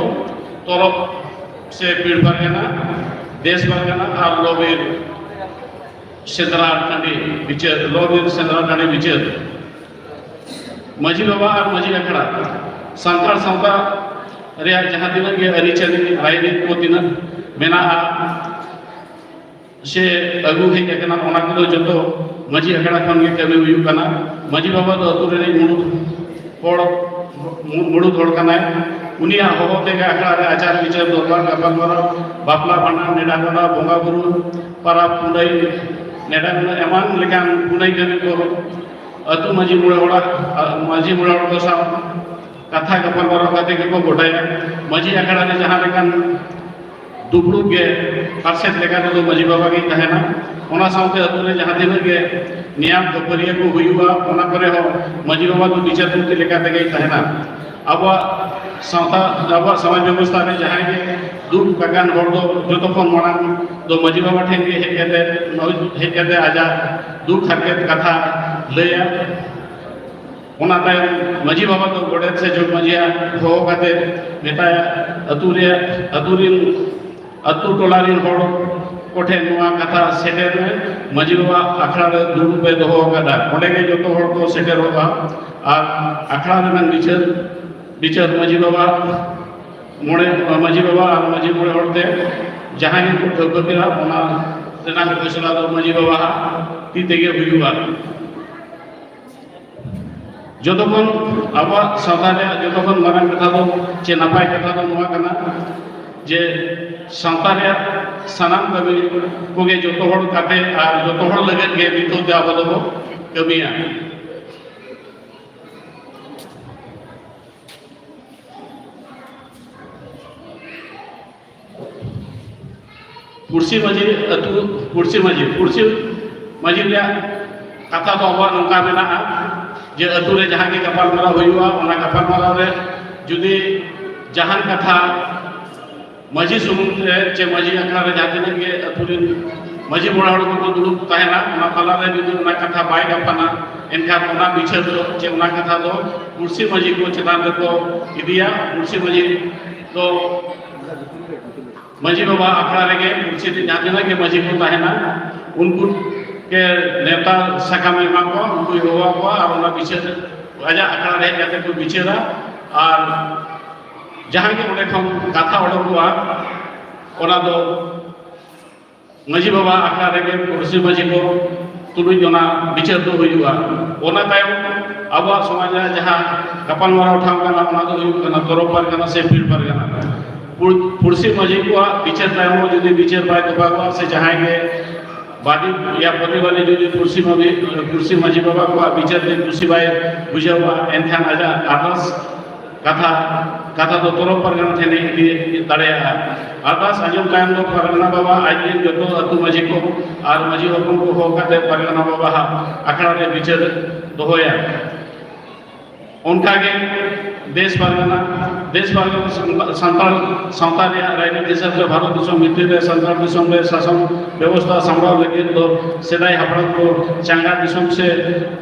ᱛᱚᱨᱚᱯ ᱥᱮ ᱯᱤᱲ ᱯᱟᱨᱜᱟᱱᱟ, ᱫᱮᱥ ᱯᱟᱨᱜᱟᱱᱟ ᱟᱨ ᱞᱚᱵᱤᱨ ᱥᱮᱸᱫᱽᱨᱟ ᱴᱟᱺᱰᱤ ᱵᱤᱪᱟᱹᱨ, ᱞᱚᱵᱤᱨ ᱥᱮᱸᱫᱽᱨᱟ ᱴᱟᱺᱰᱤ ᱵᱤᱪᱟᱹᱨ᱾ ᱢᱟᱹᱡᱷᱤ ᱵᱟᱵᱟ ᱟᱨ ᱢᱟᱹᱡᱷᱤ ᱟᱠᱷᱲᱟ ᱥᱟᱱᱛᱟᱲ ᱥᱟᱶᱛᱟ ᱨᱮᱭᱟᱜ ᱡᱟᱦᱟᱸ ᱛᱤᱱᱟᱹᱜ ᱜᱮ ᱟᱹᱨᱤᱪᱟᱹᱞᱤ, ᱨᱟᱭᱨᱤᱛ ᱠᱚ ᱛᱤᱱᱟᱹᱜ ᱢᱮᱱᱟᱜᱼᱟ ᱥᱮ ᱟᱹᱜᱩ ᱦᱮᱡ ᱟᱠᱟᱱᱟ, ᱚᱱᱟ ᱠᱚᱫᱚ ᱡᱚᱛᱚ ᱢᱟᱹᱡᱷᱤ ᱟᱠᱷᱲᱟ ᱠᱷᱚᱱ ᱜᱮ ᱠᱟᱹᱢᱤ ᱦᱩᱭᱩᱜ ᱠᱟᱱᱟ᱾ ᱢᱟᱹᱡᱷᱤ ᱵᱟᱵᱟ ᱫᱚ ᱟᱹᱛᱩ ᱨᱤᱱᱤᱡ ᱢᱩᱬᱩᱫ ᱦᱚᱲ, ᱢᱩᱬᱩᱫ ᱦᱚᱲ ᱠᱟᱱᱟᱭ᱾ ᱩᱱᱤᱭᱟᱜ ᱦᱚᱦᱚ ᱛᱮᱜᱮ ᱟᱠᱷᱲᱟ ᱨᱮ ᱟᱪᱟᱨ ᱵᱤᱪᱟᱹᱨ, ᱫᱚᱨᱵᱟᱨ, ᱜᱟᱯᱟᱞᱢᱟᱨᱟᱣ, ᱵᱟᱯᱞᱟ, ᱵᱷᱟᱸᱰᱟᱱ, ᱱᱮᱰᱟ ᱜᱚᱸᱰᱟ, ᱵᱚᱸᱜᱟ ᱵᱩᱨᱩ, ᱯᱟᱨᱟᱵᱽ ᱯᱩᱱᱟᱹᱭ, ᱱᱮᱰᱟ ᱜᱚᱸᱰᱟ ᱮᱢᱟᱱ ᱞᱮᱠᱟᱱ ᱯᱩᱱᱟᱹᱭ ᱠᱟᱹᱢᱤ ᱠᱚ ᱟᱹᱛᱩ ᱢᱟᱹᱡᱷᱤ ᱢᱚᱬᱮ ᱦᱚᱲᱟᱜ, ᱢᱟᱹᱡᱷᱤ ᱢᱚᱬᱮ ᱦᱚᱲ ᱠᱚ ᱥᱟᱶ ᱠᱟᱛᱷᱟ ᱜᱟᱯᱟᱞᱢᱟᱨᱟᱣ ᱠᱟᱛᱮ ᱜᱮᱠᱚ ᱜᱚᱴᱟᱭᱟ᱾ ᱢᱟᱹᱡᱷᱤ ᱟᱠᱷᱲᱟ ᱨᱮ ᱡᱟᱦᱟᱸ ᱞᱮᱠᱟᱱ ᱫᱩᱯᱲᱩᱵ ᱜᱮ ᱯᱟᱨᱥᱮᱛ ᱞᱮᱠᱟ ᱛᱮᱫᱚ ᱢᱟᱹᱡᱷᱤ ᱵᱟᱵᱟ ᱜᱮᱭ ᱛᱟᱦᱮᱱᱟ᱾ ᱚᱱᱟ ᱥᱟᱶᱛᱮ ᱟᱹᱛᱩ ᱨᱮ ᱡᱟᱦᱟᱸ ᱛᱤᱱᱟᱹᱜ ᱜᱮ ᱱᱮᱭᱟᱢ ᱠᱷᱟᱹᱯᱟᱹᱨᱤᱭᱟᱹ ᱠᱚ ᱦᱩᱭᱩᱜᱼᱟ, ᱚᱱᱟ ᱠᱚᱨᱮ ᱦᱚᱸ ᱢᱟᱹᱡᱷᱤ ᱵᱟᱵᱟ ᱫᱚ ᱵᱤᱪᱟᱹᱨ ᱢᱚᱱᱛᱨᱤ ᱞᱮᱠᱟ ᱛᱮᱜᱮᱭ ᱛᱟᱦᱮᱱᱟ᱾ ᱟᱵᱚᱣᱟᱜ ᱥᱟᱶᱛᱟ, ᱟᱵᱚᱣᱟᱜ ᱥᱚᱢᱟᱡᱽ ᱵᱮᱵᱚᱥᱛᱷᱟ ᱨᱮ ᱡᱟᱦᱟᱸᱭ ᱜᱮ ᱫᱩᱠ ᱟᱠᱟᱱ ᱦᱚᱲ ᱫᱚ ᱡᱚᱛᱚ ᱠᱷᱚᱱ ᱢᱟᱲᱟᱝ ᱫᱚ ᱢᱟᱹᱡᱷᱤ ᱵᱟᱵᱟ ᱴᱷᱮᱱ ᱜᱮ ᱦᱮᱡ ᱠᱟᱛᱮ, ᱦᱮᱡ ᱠᱟᱛᱮ ᱟᱡᱟᱜ ᱫᱩᱠ ᱦᱟᱨᱠᱮᱛ ᱠᱟᱛᱷᱟ ᱞᱟᱹᱭᱟ᱾ ᱚᱱᱟ ᱛᱟᱭᱚᱢ ᱢᱟᱹᱡᱷᱤ ᱵᱟᱵᱟ ᱫᱚ ᱜᱚᱰᱮᱛ ᱥᱮ ᱡᱚᱜᱽ ᱢᱟᱹᱡᱷᱤᱭᱟᱜ ᱦᱚᱦᱚ ᱠᱟᱛᱮ ᱢᱮᱛᱟᱭᱟ, ᱟᱹᱛᱩ ᱨᱮᱭᱟᱜ, ᱟᱹᱛᱩ ᱨᱤᱱ, ᱟᱹᱛᱩ ᱴᱚᱞᱟ ᱨᱤᱱ ᱦᱚᱲ ᱠᱚᱴᱷᱮᱱ ᱱᱚᱣᱟ ᱠᱟᱛᱷᱟ ᱥᱮᱴᱮᱨ ᱢᱮ, ᱢᱟᱹᱡᱷᱤ ᱵᱟᱵᱟ ᱟᱠᱷᱲᱟ ᱨᱮ ᱫᱩᱲᱩᱵ ᱮ ᱫᱚᱦᱚ ᱟᱠᱟᱫᱟ᱾ ᱚᱸᱰᱮ ᱜᱮ ᱡᱚᱛᱚ ᱦᱚᱲ ᱠᱚ ᱥᱮᱴᱮᱨᱚᱜᱼᱟ ᱟᱨ ᱟᱠᱷᱲᱟ ᱨᱮᱱᱟᱜ ᱵᱤᱪᱟᱹᱨ, ᱵᱤᱪᱟᱹᱨ ᱢᱟᱹᱡᱷᱤ ᱵᱟᱵᱟ ᱢᱚᱬᱮ, ᱢᱟᱹᱡᱷᱤ ᱵᱟᱵᱟ ᱟᱨ ᱢᱟᱹᱡᱷᱤ ᱢᱚᱬᱮ ᱦᱚᱲ ᱛᱮ ᱡᱟᱦᱟᱸ ᱜᱮᱠᱚ ᱴᱷᱟᱹᱣᱠᱟᱹ ᱠᱮᱫᱟ, ᱚᱱᱟ ᱨᱮᱱᱟᱜ ᱯᱷᱚᱭᱥᱚᱞᱟ ᱫᱚ ᱢᱟᱹᱡᱷᱤ ᱵᱟᱵᱟᱣᱟᱜ ᱛᱤ ᱛᱮᱜᱮ ᱦᱩᱭᱩᱜᱼᱟ᱾ ᱡᱚᱛᱚ ᱠᱷᱚᱱ ᱟᱵᱚᱣᱟᱜ ᱥᱟᱶᱛᱟ ᱨᱮᱭᱟᱜ ᱡᱚᱛᱚ ᱠᱷᱚᱱ ᱢᱟᱨᱟᱝ ᱠᱟᱛᱷᱟ ᱫᱚ ᱪᱮ ᱱᱟᱯᱟᱭ ᱠᱟᱛᱷᱟ ᱫᱚ ᱱᱚᱣᱟ ᱠᱟᱱᱟ ᱡᱮ ᱥᱟᱶᱛᱟ ᱨᱮᱭᱟᱜ ᱥᱟᱱᱟᱢ ᱠᱟᱹᱢᱤ ᱠᱚᱜᱮ ᱡᱚᱛᱚ ᱦᱚᱲ ᱠᱟᱛᱮ ᱟᱨ ᱡᱚᱛᱚ ᱦᱚᱲ ᱞᱟᱹᱜᱤᱫ ᱜᱮ ᱢᱤᱫ ᱛᱮ ᱟᱵᱚ ᱫᱚᱵᱚ ᱠᱟᱹᱢᱤᱭᱟ᱾ ᱯᱩᱲᱥᱤ ᱢᱟᱹᱡᱷᱤ ᱟᱹᱛᱩ, ᱯᱩᱲᱥᱤ ᱢᱟᱹᱡᱷᱤ, ᱯᱩᱲᱥᱤ ᱢᱟᱹᱡᱷᱤ ᱨᱮᱭᱟᱜ ᱠᱟᱛᱷᱟ ᱫᱚ ᱟᱵᱚᱣᱟᱜ ᱱᱚᱝᱠᱟ ᱢᱮᱱᱟᱜᱼᱟ ᱡᱮ ᱟᱹᱛᱩ ᱨᱮ ᱡᱟᱦᱟᱸ ᱜᱮ ᱜᱟᱯᱟᱞᱢᱟᱨᱟᱣ ᱦᱩᱭᱩᱜᱼᱟ, ᱚᱱᱟ ᱜᱟᱯᱟᱞᱢᱟᱨᱟᱣ ᱨᱮ ᱡᱩᱫᱤ ᱡᱟᱦᱟᱱ ᱠᱟᱛᱷᱟ ᱢᱟᱹᱡᱷᱤ ᱥᱩᱢᱩᱝ ᱛᱮ ᱪᱮ ᱢᱟᱹᱡᱷᱤ ᱟᱠᱷᱲᱟ ᱨᱮ ᱡᱟᱦᱟᱸ ᱛᱤᱱᱟᱹᱜ ᱜᱮ ᱟᱹᱛᱩ ᱨᱮᱱ ᱢᱟᱹᱡᱷᱤ ᱢᱚᱬᱮ ᱦᱚᱲ ᱠᱚᱠᱚ ᱫᱩᱲᱩᱵ ᱛᱟᱦᱮᱱᱟ, ᱚᱱᱟ ᱛᱟᱞᱟᱨᱮ ᱡᱩᱫᱤ ᱚᱱᱟ ᱠᱟᱛᱷᱟ ᱵᱟᱭ ᱜᱟᱯᱟᱱᱟ, ᱮᱱᱠᱷᱟᱱ ᱚᱱᱟ ᱵᱤᱪᱟᱹᱨ ᱫᱚ ᱪᱮ ᱚᱱᱟ ᱠᱟᱛᱷᱟ ᱫᱚ ᱯᱩᱲᱥᱤ ᱢᱟᱹᱡᱷᱤ ᱠᱚ ᱪᱮᱛᱟᱱ ᱨᱮᱠᱚ ᱤᱫᱤᱭᱟ᱾ ᱯᱩᱲᱥᱤ ᱢᱟᱹᱡᱷᱤ ᱫᱚ ᱢᱟᱹᱡᱷᱤ ᱵᱟᱵᱟ ᱟᱠᱷᱲᱟ ᱨᱮᱜᱮ ᱯᱩᱲᱥᱤ ᱨᱮ ᱡᱟᱦᱟᱸ ᱛᱤᱱᱟᱹᱜ ᱜᱮ ᱢᱟᱹᱡᱷᱤ ᱠᱚ ᱛᱟᱦᱮᱱᱟ, ᱩᱱᱠᱩ ᱜᱮ ᱱᱮᱣᱛᱟ ᱥᱟᱠᱟᱢ ᱮ ᱮᱢᱟ ᱠᱚᱣᱟ, ᱩᱱᱠᱩᱭ ᱦᱚᱦᱚ ᱟᱠᱚᱣᱟ ᱟᱨ ᱚᱱᱟ ᱵᱤᱪᱟᱹᱨ ᱟᱡᱟᱜ ᱟᱠᱷᱲᱟ ᱨᱮ ᱦᱮᱡ ᱠᱟᱛᱮ ᱠᱚ ᱵᱤᱪᱟᱹᱨᱟ᱾ ᱟᱨ ᱡᱟᱦᱟᱸ ᱜᱮ ᱚᱸᱰᱮ ᱠᱷᱚᱱ ᱠᱟᱛᱷᱟ ᱚᱰᱚᱠᱚᱜᱼᱟ, ᱚᱱᱟ ᱫᱚ ᱢᱟᱹᱡᱷᱤ ᱵᱟᱵᱟ ᱟᱠᱷᱲᱟ ᱨᱮᱜᱮ ᱯᱩᱲᱥᱤ ᱢᱟᱹᱡᱷᱤ ᱠᱚ ᱛᱩᱞᱩᱡ ᱚᱱᱟ ᱵᱤᱪᱟᱹᱨ ᱫᱚ ᱦᱩᱭᱩᱜᱼᱟ᱾ ᱚᱱᱟ ᱛᱟᱭᱚᱢ ᱟᱵᱚᱣᱟᱜ ᱥᱚᱢᱟᱡᱽ ᱨᱮ ᱡᱟᱦᱟᱸ ᱜᱟᱯᱟᱞᱢᱟᱨᱟᱣ ᱴᱷᱟᱶ ᱠᱟᱱᱟ, ᱚᱱᱟ ᱫᱚ ᱦᱩᱭᱩᱜ ᱠᱟᱱᱟ ᱛᱚᱨᱚᱯ ᱯᱟᱨᱜᱟᱱᱟ ᱥᱮ ᱯᱤᱲ ᱯᱟᱨᱜᱟᱱᱟ᱾ ᱯᱩᱲ-, ᱯᱩᱲᱥᱤ ᱢᱟᱹᱡᱷᱤ ᱠᱚᱣᱟᱜ ᱵᱤᱪᱟᱹᱨ ᱛᱟᱭᱚᱢ ᱦᱚᱸ ᱡᱩᱫᱤ ᱵᱤᱪᱟᱹᱨ ᱵᱟᱭ ᱛᱚᱯᱟᱜᱚᱜᱼᱟ ᱥᱮ ᱡᱟᱦᱟᱸᱭ ᱜᱮ ᱵᱟᱫᱤ ᱭᱟ ᱯᱨᱚᱛᱤᱵᱟᱫᱤ ᱡᱩᱫᱤ ᱯᱩᱲᱥᱤ ᱢᱟᱹᱡᱷᱤ, ᱯᱩᱲᱥᱤ ᱢᱟᱹᱡᱷᱤ ᱵᱟᱵᱟ ᱠᱚᱣᱟᱜ ᱵᱤᱪᱟᱹᱨ ᱛᱮ ᱠᱩᱥᱤ ᱵᱟᱭ ᱵᱩᱡᱷᱟᱹᱣᱟ, ᱮᱱᱠᱷᱟᱱ ᱟᱡᱟᱜ ᱟᱨᱫᱟᱥ ᱠᱟᱛᱷᱟ, ᱠᱟᱛᱷᱟ ᱫᱚ ᱛᱚᱨᱚᱯ ᱯᱟᱨᱜᱟᱱᱟ ᱴᱷᱮᱱ ᱮ ᱤᱫᱤ ᱫᱟᱲᱮᱭᱟᱜᱼᱟ᱾ ᱟᱨᱫᱟᱥ ᱟᱸᱡᱚᱢ ᱛᱟᱭᱚᱢ ᱫᱚ ᱯᱟᱨᱜᱟᱱᱟ ᱵᱟᱵᱟ ᱟᱡ ᱨᱮᱱ ᱡᱚᱛᱚ ᱟᱹᱛᱩ ᱢᱟᱹᱡᱷᱤ ᱠᱚ ᱟᱨ ᱢᱟᱹᱡᱷᱤ ᱦᱚᱯᱚᱱ ᱠᱚ ᱦᱚᱦᱚ ᱠᱟᱛᱮ ᱯᱟᱨᱜᱟᱱᱟ ᱵᱟᱵᱟ ᱦᱟᱜ ᱟᱠᱷᱲᱟ ᱨᱮ ᱵᱤᱪᱟᱹᱨ ᱫᱚᱦᱚᱭᱟ᱾ ᱚᱱᱠᱟᱜᱮ ᱫᱮᱥ ᱯᱟᱨᱜᱟᱱᱟ, ᱫᱮᱥ ᱯᱟᱨᱜᱟᱱᱟ ᱥᱟᱱᱛᱟᱲ ᱥᱟᱶᱛᱟ ᱨᱮᱭᱟᱜ ᱨᱟᱡᱽᱱᱤᱛᱤ ᱦᱤᱥᱟᱹᱵ ᱛᱮ ᱵᱷᱟᱨᱚᱛ ᱫᱤᱥᱚᱢ ᱵᱷᱤᱛᱤᱨ ᱨᱮ ᱥᱟᱱᱛᱟᱲ ᱫᱤᱥᱚᱢ ᱨᱮ ᱥᱟᱥᱚᱱ ᱵᱮᱵᱚᱥᱛᱷᱟ ᱥᱟᱢᱵᱲᱟᱣ ᱞᱟᱹᱜᱤᱫ ᱫᱚ ᱥᱮᱫᱟᱭ ᱦᱟᱯᱲᱟᱢ ᱠᱚ ᱪᱟᱸᱜᱟ ᱫᱤᱥᱚᱢ ᱥᱮ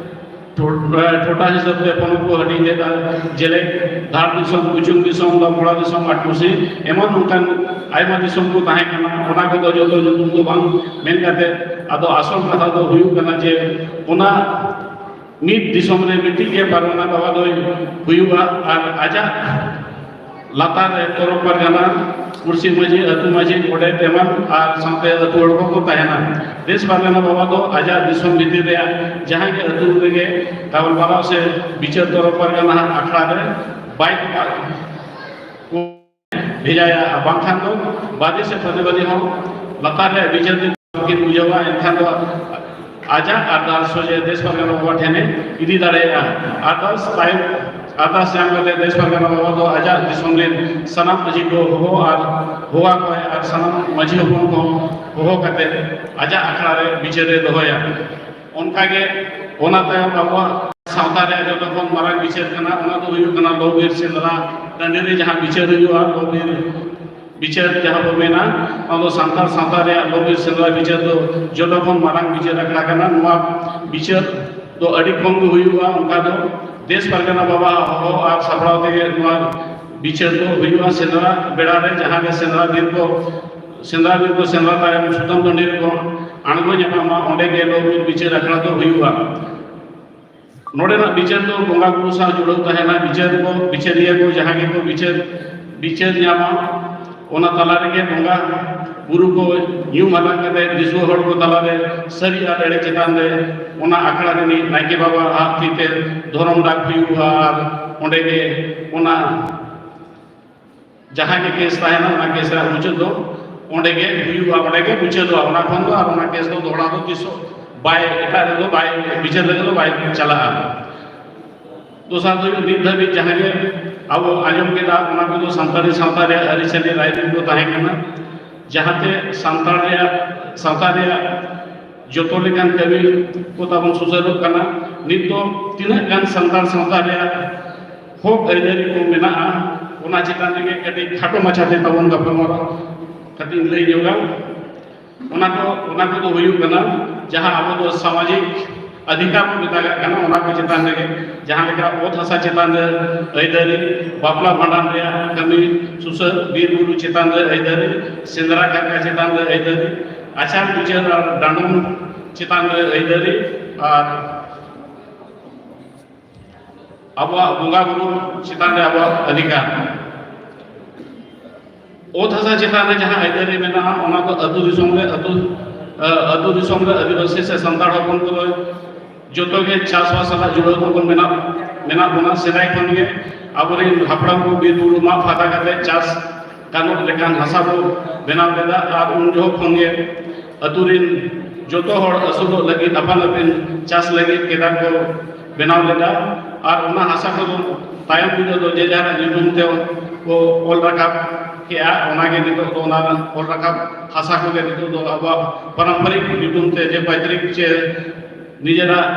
ᱴᱚ-, ᱴᱚᱴᱷᱟ ᱦᱤᱥᱟᱹᱵ ᱛᱮ ᱯᱚᱱᱚᱛ ᱠᱚ ᱦᱟᱹᱴᱤᱧ ᱞᱮᱫᱟ, ᱡᱮᱞᱮᱠ ᱫᱷᱟᱲ ᱫᱤᱥᱚᱢ, ᱩᱪᱩᱝ ᱫᱤᱥᱚᱢ, ᱫᱟᱢᱯᱚᱲᱟ ᱫᱤᱥᱚᱢ ᱟᱨ ᱴᱩᱥᱤ, ᱮᱢᱟᱱ ᱱᱚᱝᱠᱟᱱ ᱟᱭᱢᱟ ᱫᱤᱥᱚᱢ ᱠᱚ ᱛᱟᱦᱮᱸ ᱠᱟᱱᱟ᱾ ᱚᱱᱟ ᱠᱚᱫᱚ ᱡᱚᱛᱚ ᱧᱩᱛᱩᱢ ᱫᱚ ᱵᱟᱝ ᱢᱮᱱ ᱠᱟᱛᱮ, ᱟᱫᱚ ᱟᱥᱚᱞ ᱠᱟᱛᱷᱟ ᱫᱚ ᱦᱩᱭᱩᱜ ᱠᱟᱱᱟ ᱡᱮ ᱚᱱᱟ ᱢᱤᱫ ᱫᱤᱥᱚᱢ ᱨᱮ ᱢᱤᱫᱴᱤᱡ ᱜᱮ ᱯᱟᱨᱜᱟᱱᱟ ᱵᱟᱵᱟ ᱫᱚᱭ ᱦᱩᱭᱩᱜᱼᱟ ᱟᱨ ᱟᱡᱟᱜ ᱞᱟᱛᱟᱨ ᱨᱮ ᱛᱚᱨᱚᱯ ᱯᱟᱨᱜᱟᱱᱟ, ᱯᱩᱲᱥᱤ ᱢᱟᱹᱡᱷᱤ, ᱟᱹᱛᱩ ᱢᱟᱹᱡᱷᱤ, ᱜᱚᱰᱮᱛ ᱮᱢᱟᱱ ᱟᱨ ᱥᱟᱶᱛᱮ ᱟᱹᱛᱩ ᱦᱚᱲ ᱠᱚᱠᱚ ᱛᱟᱦᱮᱱᱟ᱾ ᱫᱮᱥ ᱯᱟᱨᱜᱟᱱᱟ ᱵᱟᱵᱟ ᱫᱚ ᱟᱡᱟᱜ ᱫᱤᱥᱚᱢ ᱵᱷᱤᱛᱤᱨ ᱨᱮᱭᱟᱜ ᱡᱟᱦᱟᱸ ᱜᱮ ᱟᱹᱛᱩ ᱨᱮᱜᱮ ᱜᱟᱯᱟᱞᱢᱟᱨᱟᱣ ᱥᱮ ᱵᱤᱪᱟᱹᱨ ᱛᱚᱨᱚᱯ ᱯᱟᱨᱜᱟᱱᱟ ᱟᱠᱷᱲᱟ ᱨᱮ ᱵᱟᱭ ᱵᱷᱮᱡᱟᱭᱟ, ᱵᱟᱝᱠᱷᱟᱱ ᱫᱚ ᱵᱟᱫᱤ ᱥᱮ ᱯᱨᱚᱛᱤᱵᱟᱫᱤ ᱦᱚᱸ ᱞᱟᱛᱟᱨ ᱨᱮ ᱵᱤᱪᱟᱹᱨ ᱫᱤᱱ ᱠᱤᱱ ᱵᱩᱡᱷᱟᱹᱣᱟ, ᱮᱱᱠᱷᱟᱱ ᱫᱚ ᱟᱡᱟᱜ ᱟᱨᱫᱟᱥ ᱥᱚᱡᱷᱮ ᱫᱮᱥ ᱯᱟᱨᱜᱟᱱᱟ ᱵᱟᱵᱟ ᱴᱷᱮᱱᱮ ᱤᱫᱤ ᱫᱟᱲᱮᱭᱟᱜᱼᱟ᱾ ᱟᱨᱫᱟᱥ ᱛᱟᱭᱚᱢ, ᱟᱨᱫᱟᱥ ᱧᱟᱢ ᱠᱟᱛᱮ ᱫᱮᱥ ᱯᱟᱨᱜᱟᱱᱟ ᱵᱟᱵᱟ ᱫᱚ ᱟᱡᱟᱜ ᱫᱤᱥᱚᱢ ᱨᱮᱱ ᱥᱟᱱᱟᱢ ᱢᱟᱹᱡᱷᱤ ᱠᱚ ᱦᱚᱦᱚ ᱟᱨ ᱦᱚᱦᱚ ᱟᱠᱚᱣᱟᱭ ᱟᱨ ᱥᱟᱱᱟᱢ ᱢᱟᱹᱡᱷᱤ ᱦᱚᱯᱚᱱ ᱠᱚ ᱦᱚᱦᱚ ᱠᱟᱛᱮ ᱟᱡᱟᱜ ᱟᱠᱷᱲᱟ ᱨᱮ ᱵᱤᱪᱟᱹᱨ ᱮ ᱫᱚᱦᱚᱭᱟ᱾ ᱚᱱᱠᱟᱜᱮ ᱚᱱᱟ ᱛᱟᱭᱚᱢ ᱟᱵᱚᱣᱟᱜ ᱥᱟᱶᱛᱟ ᱨᱮᱭᱟᱜ ᱡᱚᱛᱚ ᱠᱷᱚᱱ ᱢᱟᱨᱟᱝ ᱵᱤᱪᱟᱹᱨ ᱠᱟᱱᱟ, ᱚᱱᱟ ᱫᱚ ᱦᱩᱭᱩᱜ ᱠᱟᱱᱟ ᱞᱚ ᱵᱤᱨ ᱥᱮᱸᱫᱽᱨᱟ ᱴᱟᱺᱰᱤ ᱨᱮ ᱡᱟᱦᱟᱸ ᱵᱤᱪᱟᱹᱨ ᱦᱩᱭᱩᱜᱼᱟ, ᱞᱚ ᱵᱤᱨ ᱵᱤᱪᱟᱹᱨ ᱡᱟᱦᱟᱸ ᱵᱚ ᱢᱮᱱᱟ, ᱚᱱᱟ ᱫᱚ ᱥᱟᱱᱛᱟᱲ ᱥᱟᱶᱛᱟ ᱨᱮᱭᱟᱜ ᱞᱚᱵᱤᱨ ᱥᱮᱸᱫᱽᱨᱟ ᱵᱤᱪᱟᱹᱨ ᱫᱚ ᱡᱚᱛᱚ ᱠᱷᱚᱱ ᱢᱟᱨᱟᱝ ᱵᱤᱪᱟᱹᱨ ᱟᱠᱷᱲᱟ ᱠᱟᱱᱟ᱾ ᱱᱚᱣᱟ ᱵᱤᱪᱟᱹᱨ ᱫᱚ ᱟᱹᱰᱤ ᱠᱚᱢ ᱜᱮ ᱦᱩᱭᱩᱜᱼᱟ᱾ ᱚᱱᱠᱟ ᱫᱚ ᱫᱮᱥ ᱯᱟᱨᱜᱟᱱᱟ ᱵᱟᱵᱟ ᱦᱚᱦᱚ ᱟᱨ ᱥᱟᱯᱲᱟᱣ ᱛᱮᱜᱮ ᱱᱚᱣᱟ ᱵᱤᱪᱟᱹᱨ ᱫᱚ ᱦᱩᱭᱩᱜᱼᱟ᱾ ᱥᱮᱸᱫᱽᱨᱟ ᱵᱮᱲᱟ ᱨᱮ ᱡᱟᱦᱟᱸ ᱜᱮ ᱥᱮᱸᱫᱽᱨᱟ ᱵᱤᱨ ᱠᱚ ᱥᱮᱸᱫᱽᱨᱟ ᱵᱤᱨ ᱠᱚ ᱥᱮᱸᱫᱽᱨᱟ ᱛᱟᱭᱚᱢ ᱥᱩᱛᱟᱹᱢ ᱴᱟᱺᱰᱤ ᱨᱮᱠᱚ ᱟᱬᱜᱚ ᱧᱟᱯᱟᱢᱟ, ᱚᱸᱰᱮ ᱜᱮ ᱞᱚᱵᱤᱨ ᱵᱤᱪᱟᱹᱨ ᱟᱠᱷᱲᱟ ᱫᱚ ᱦᱩᱭᱩᱜᱼᱟ᱾ ᱱᱚᱰᱮᱱᱟᱜ ᱵᱤᱪᱟᱹᱨ ᱫᱚ ᱵᱚᱸᱜᱟ ᱵᱩᱨᱩ ᱥᱟᱶ ᱡᱩᱲᱟᱹᱣ ᱛᱟᱦᱮᱱᱟ᱾ ᱵᱤᱪᱟᱹᱨ ᱠᱚ ᱵᱤᱪᱟᱹᱨᱤᱭᱟᱹ ᱠᱚ ᱡᱟᱦᱟᱸ ᱜᱮᱠᱚ ᱵᱤᱪᱟᱹᱨ ᱵᱤᱪᱟᱹᱨ ᱧᱟᱢᱟ, ᱚᱱᱟ ᱛᱟᱞᱟ ᱨᱮᱜᱮ ᱵᱚᱸᱜᱟ ᱵᱩᱨᱩ ᱠᱚ ᱧᱩᱢ ᱦᱟᱞᱟᱝ ᱠᱟᱛᱮ ᱫᱤᱥᱩᱣᱟᱹ ᱦᱚᱲ ᱠᱚ ᱛᱟᱞᱟᱨᱮ ᱥᱟᱹᱨᱤ ᱟᱨ ᱮᱲᱮ ᱪᱮᱛᱟᱱ ᱨᱮ ᱚᱱᱟ ᱟᱠᱷᱲᱟ ᱨᱤᱱᱤᱡ ᱱᱟᱭᱠᱮ ᱵᱟᱵᱟ ᱟᱜ ᱛᱤ ᱛᱮ ᱫᱷᱚᱨᱚᱢ ᱰᱟᱠ ᱦᱩᱭᱩᱜᱼᱟ᱾ ᱟᱨ ᱚᱸᱰᱮ ᱜᱮ ᱚᱱᱟ ᱡᱟᱦᱟᱸ ᱜᱮ ᱠᱮᱥ ᱛᱟᱦᱮᱱᱟ, ᱚᱱᱟ ᱠᱮᱥ ᱨᱮᱭᱟᱜ ᱢᱩᱪᱟᱹᱫ ᱫᱚ ᱚᱸᱰᱮ ᱜᱮ ᱦᱩᱭᱩᱜᱼᱟ, ᱚᱸᱰᱮ ᱜᱮ ᱢᱩᱪᱟᱹᱫᱚᱜᱼᱟ᱾ ᱚᱱᱟ ᱠᱷᱚᱱ ᱫᱚ ᱟᱨ ᱚᱱᱟ ᱠᱮᱥ ᱫᱚ ᱫᱚᱦᱲᱟ ᱫᱚ ᱛᱤᱥ ᱦᱚᱸ ᱵᱟᱭ, ᱮᱴᱟᱜ ᱨᱮᱫᱚ ᱵᱟᱭ, ᱵᱤᱪᱟᱹᱨ ᱞᱟᱹᱜᱤᱫ ᱫᱚ ᱵᱟᱭ ᱪᱟᱞᱟᱜᱼᱟ᱾ ᱫᱚᱥᱟᱨ ᱫᱚ ᱦᱩᱭᱩᱜ, ᱱᱤᱛ ᱫᱷᱟᱹᱵᱤᱡ ᱡᱟᱦᱟᱸ ᱜᱮ ᱟᱵᱚ ᱟᱸᱡᱚᱢ ᱠᱮᱫᱟ, ᱚᱱᱟ ᱠᱚᱫᱚ ᱥᱟᱱᱛᱟᱲᱤ ᱥᱟᱶᱛᱟ ᱨᱮᱭᱟᱜ ᱟᱹᱨᱤᱪᱟᱹᱞᱤ ᱨᱟᱭᱨᱤᱛ ᱠᱚ ᱛᱟᱦᱮᱸ ᱠᱟᱱᱟ, ᱡᱟᱦᱟᱸᱛᱮ ᱥᱟᱱᱛᱟᱲ ᱨᱮᱭᱟᱜ, ᱥᱟᱶᱛᱟ ᱨᱮᱭᱟᱜ ᱡᱚᱛᱚ ᱞᱮᱠᱟᱱ ᱠᱟᱹᱢᱤ ᱠᱚ ᱛᱟᱵᱚᱱ ᱥᱩᱥᱟᱹᱨᱚᱜ ᱠᱟᱱᱟ᱾ ᱱᱤᱛ ᱫᱚ ᱛᱤᱱᱟᱹᱜ ᱜᱟᱱ ᱥᱟᱱᱛᱟᱲ ᱥᱟᱶᱛᱟ ᱨᱮᱭᱟᱜ ᱦᱚᱠ ᱟᱹᱭᱫᱟᱹᱨᱤ ᱠᱚ ᱢᱮᱱᱟᱜᱼᱟ, ᱚᱱᱟ ᱪᱮᱛᱟᱱ ᱨᱮᱜᱮ ᱠᱟᱹᱴᱤᱡ ᱠᱷᱟᱴᱚ ᱢᱟᱪᱷᱟᱛᱮ ᱛᱟᱵᱚᱱ ᱜᱟᱯᱟᱞᱢᱟᱨᱟᱣ ᱠᱟᱹᱴᱤᱡ ᱤᱧ ᱞᱟᱹᱭ ᱧᱚᱜᱟ᱾ ᱚᱱᱟ ᱠᱚ, ᱚᱱᱟ ᱠᱚᱫᱚ ᱦᱩᱭᱩᱜ ᱠᱟᱱᱟ, ᱡᱟᱦᱟᱸ ᱟᱵᱚ ᱫᱚ ᱥᱟᱢᱟᱡᱤᱠ ᱚᱫᱷᱤᱠᱟᱨ ᱠᱚ ᱢᱮᱛᱟᱜᱟᱜ ᱠᱟᱱᱟ, ᱚᱱᱟ ᱠᱚ ᱪᱮᱛᱟᱱ ᱨᱮᱜᱮ, ᱡᱟᱦᱟᱸ ᱞᱮᱠᱟ ᱚᱛ ᱦᱟᱥᱟ ᱪᱮᱛᱟᱱ ᱨᱮ ᱟᱹᱭᱫᱟᱹᱨᱤ, ᱵᱟᱯᱞᱟ ᱵᱷᱟᱸᱰᱟᱱ ᱨᱮᱭᱟᱜ ᱠᱟᱹᱢᱤ ᱥᱩᱥᱟᱹᱨ, ᱵᱤᱨ ᱵᱩᱨᱩ ᱪᱮᱛᱟᱱ ᱨᱮ ᱟᱹᱭᱫᱟᱹᱨᱤ, ᱥᱮᱸᱫᱽᱨᱟ ᱠᱟᱨᱠᱟ ᱪᱮᱛᱟᱱ ᱨᱮ ᱟᱹᱭᱫᱟᱹᱨᱤ, ᱟᱪᱟᱨ ᱵᱤᱪᱟᱹᱨ ᱟᱨ ᱰᱟᱸᱰᱚᱢ ᱪᱮᱛᱟᱱ ᱨᱮ ᱟᱹᱭᱫᱟᱹᱨᱤ, ᱟᱨ ᱟᱵᱚᱣᱟᱜ ᱵᱚᱸᱜᱟ ᱵᱩᱨᱩ ᱪᱮᱛᱟᱱ ᱨᱮ ᱟᱵᱚᱣᱟᱜ ᱚᱫᱷᱤᱠᱟᱨ᱾ ᱚᱛ ᱦᱟᱥᱟ ᱪᱮᱛᱟᱱ ᱨᱮ ᱡᱟᱦᱟᱸ ᱟᱹᱭᱫᱟᱹᱨᱤ ᱢᱮᱱᱟᱜᱼᱟ, ᱚᱱᱟ ᱫᱚ ᱟᱹᱛᱩ ᱫᱤᱥᱚᱢ ᱨᱮ, ᱟᱹᱛᱩ, ᱟᱹᱛᱩ ᱫᱤᱥᱚᱢ ᱨᱮ ᱟᱹᱫᱤᱵᱟᱹᱥᱤ ᱥᱮ ᱥᱟᱱᱛᱟᱲ ᱦᱚᱯᱚᱱ ᱠᱚᱫᱚ ᱡᱚᱛᱚ ᱜᱮ ᱪᱟᱥᱵᱟᱥ ᱥᱟᱞᱟᱜ ᱡᱩᱲᱟᱹᱣ ᱠᱟᱛᱮ ᱢᱮᱱᱟᱜ, ᱢᱮᱱᱟᱜ ᱵᱚᱱᱟ᱾ ᱥᱮᱫᱟᱭ ᱠᱷᱚᱱ ᱜᱮ ᱟᱵᱚᱨᱮᱱ ᱦᱟᱯᱲᱟᱢ ᱠᱚ ᱵᱤᱨ ᱵᱩᱨᱩ ᱢᱟᱜ ᱯᱷᱟᱫᱟ ᱠᱟᱛᱮ ᱪᱟᱥ ᱜᱟᱱᱚᱜ ᱞᱮᱠᱟᱱ ᱦᱟᱥᱟ ᱵᱚ ᱵᱮᱱᱟᱣ ᱞᱮᱫᱟ᱾ ᱟᱨ ᱩᱱ ᱡᱚᱦᱚᱜ ᱠᱷᱚᱱ ᱜᱮ ᱟᱹᱛᱩ ᱨᱮᱱ ᱡᱚᱛᱚ ᱦᱚᱲ ᱟᱹᱥᱩᱞᱚᱜ ᱞᱟᱹᱜᱤᱫ ᱟᱯᱟᱱ ᱟᱹᱯᱤᱱ ᱪᱟᱥ ᱞᱟᱹᱜᱤᱫ ᱠᱮᱫᱟ ᱠᱚ ᱵᱮᱱᱟᱣ ᱞᱮᱫᱟ᱾ ᱟᱨ ᱚᱱᱟ ᱦᱟᱥᱟ ᱠᱚᱫᱚ ᱛᱟᱭᱚᱢ ᱵᱤᱫᱟᱹ ᱫᱚ ᱡᱮ ᱡᱟᱦᱟᱨᱟᱜ ᱧᱩᱛᱩᱢ ᱛᱮ ᱠᱚ ᱚᱞ ᱨᱟᱠᱟᱵ ᱠᱮᱜᱼᱟ᱾ ᱚᱱᱟᱜᱮ ᱱᱤᱛᱚᱜ ᱫᱚ ᱚᱱᱟ ᱚᱞ ᱨᱟᱠᱟᱵ ᱦᱟᱥᱟ ᱠᱚᱜᱮ ᱱᱤᱛᱚᱜ ᱫᱚ ᱟᱵᱚᱣᱟᱜ ᱯᱟᱨᱟᱢᱯᱚᱨᱤᱠ ᱧᱩᱛᱩᱢ ᱛᱮ, ᱡᱮ ᱯᱟᱭᱛᱨᱤᱠ ᱪᱮ ᱱᱤᱡᱮᱨᱟᱜ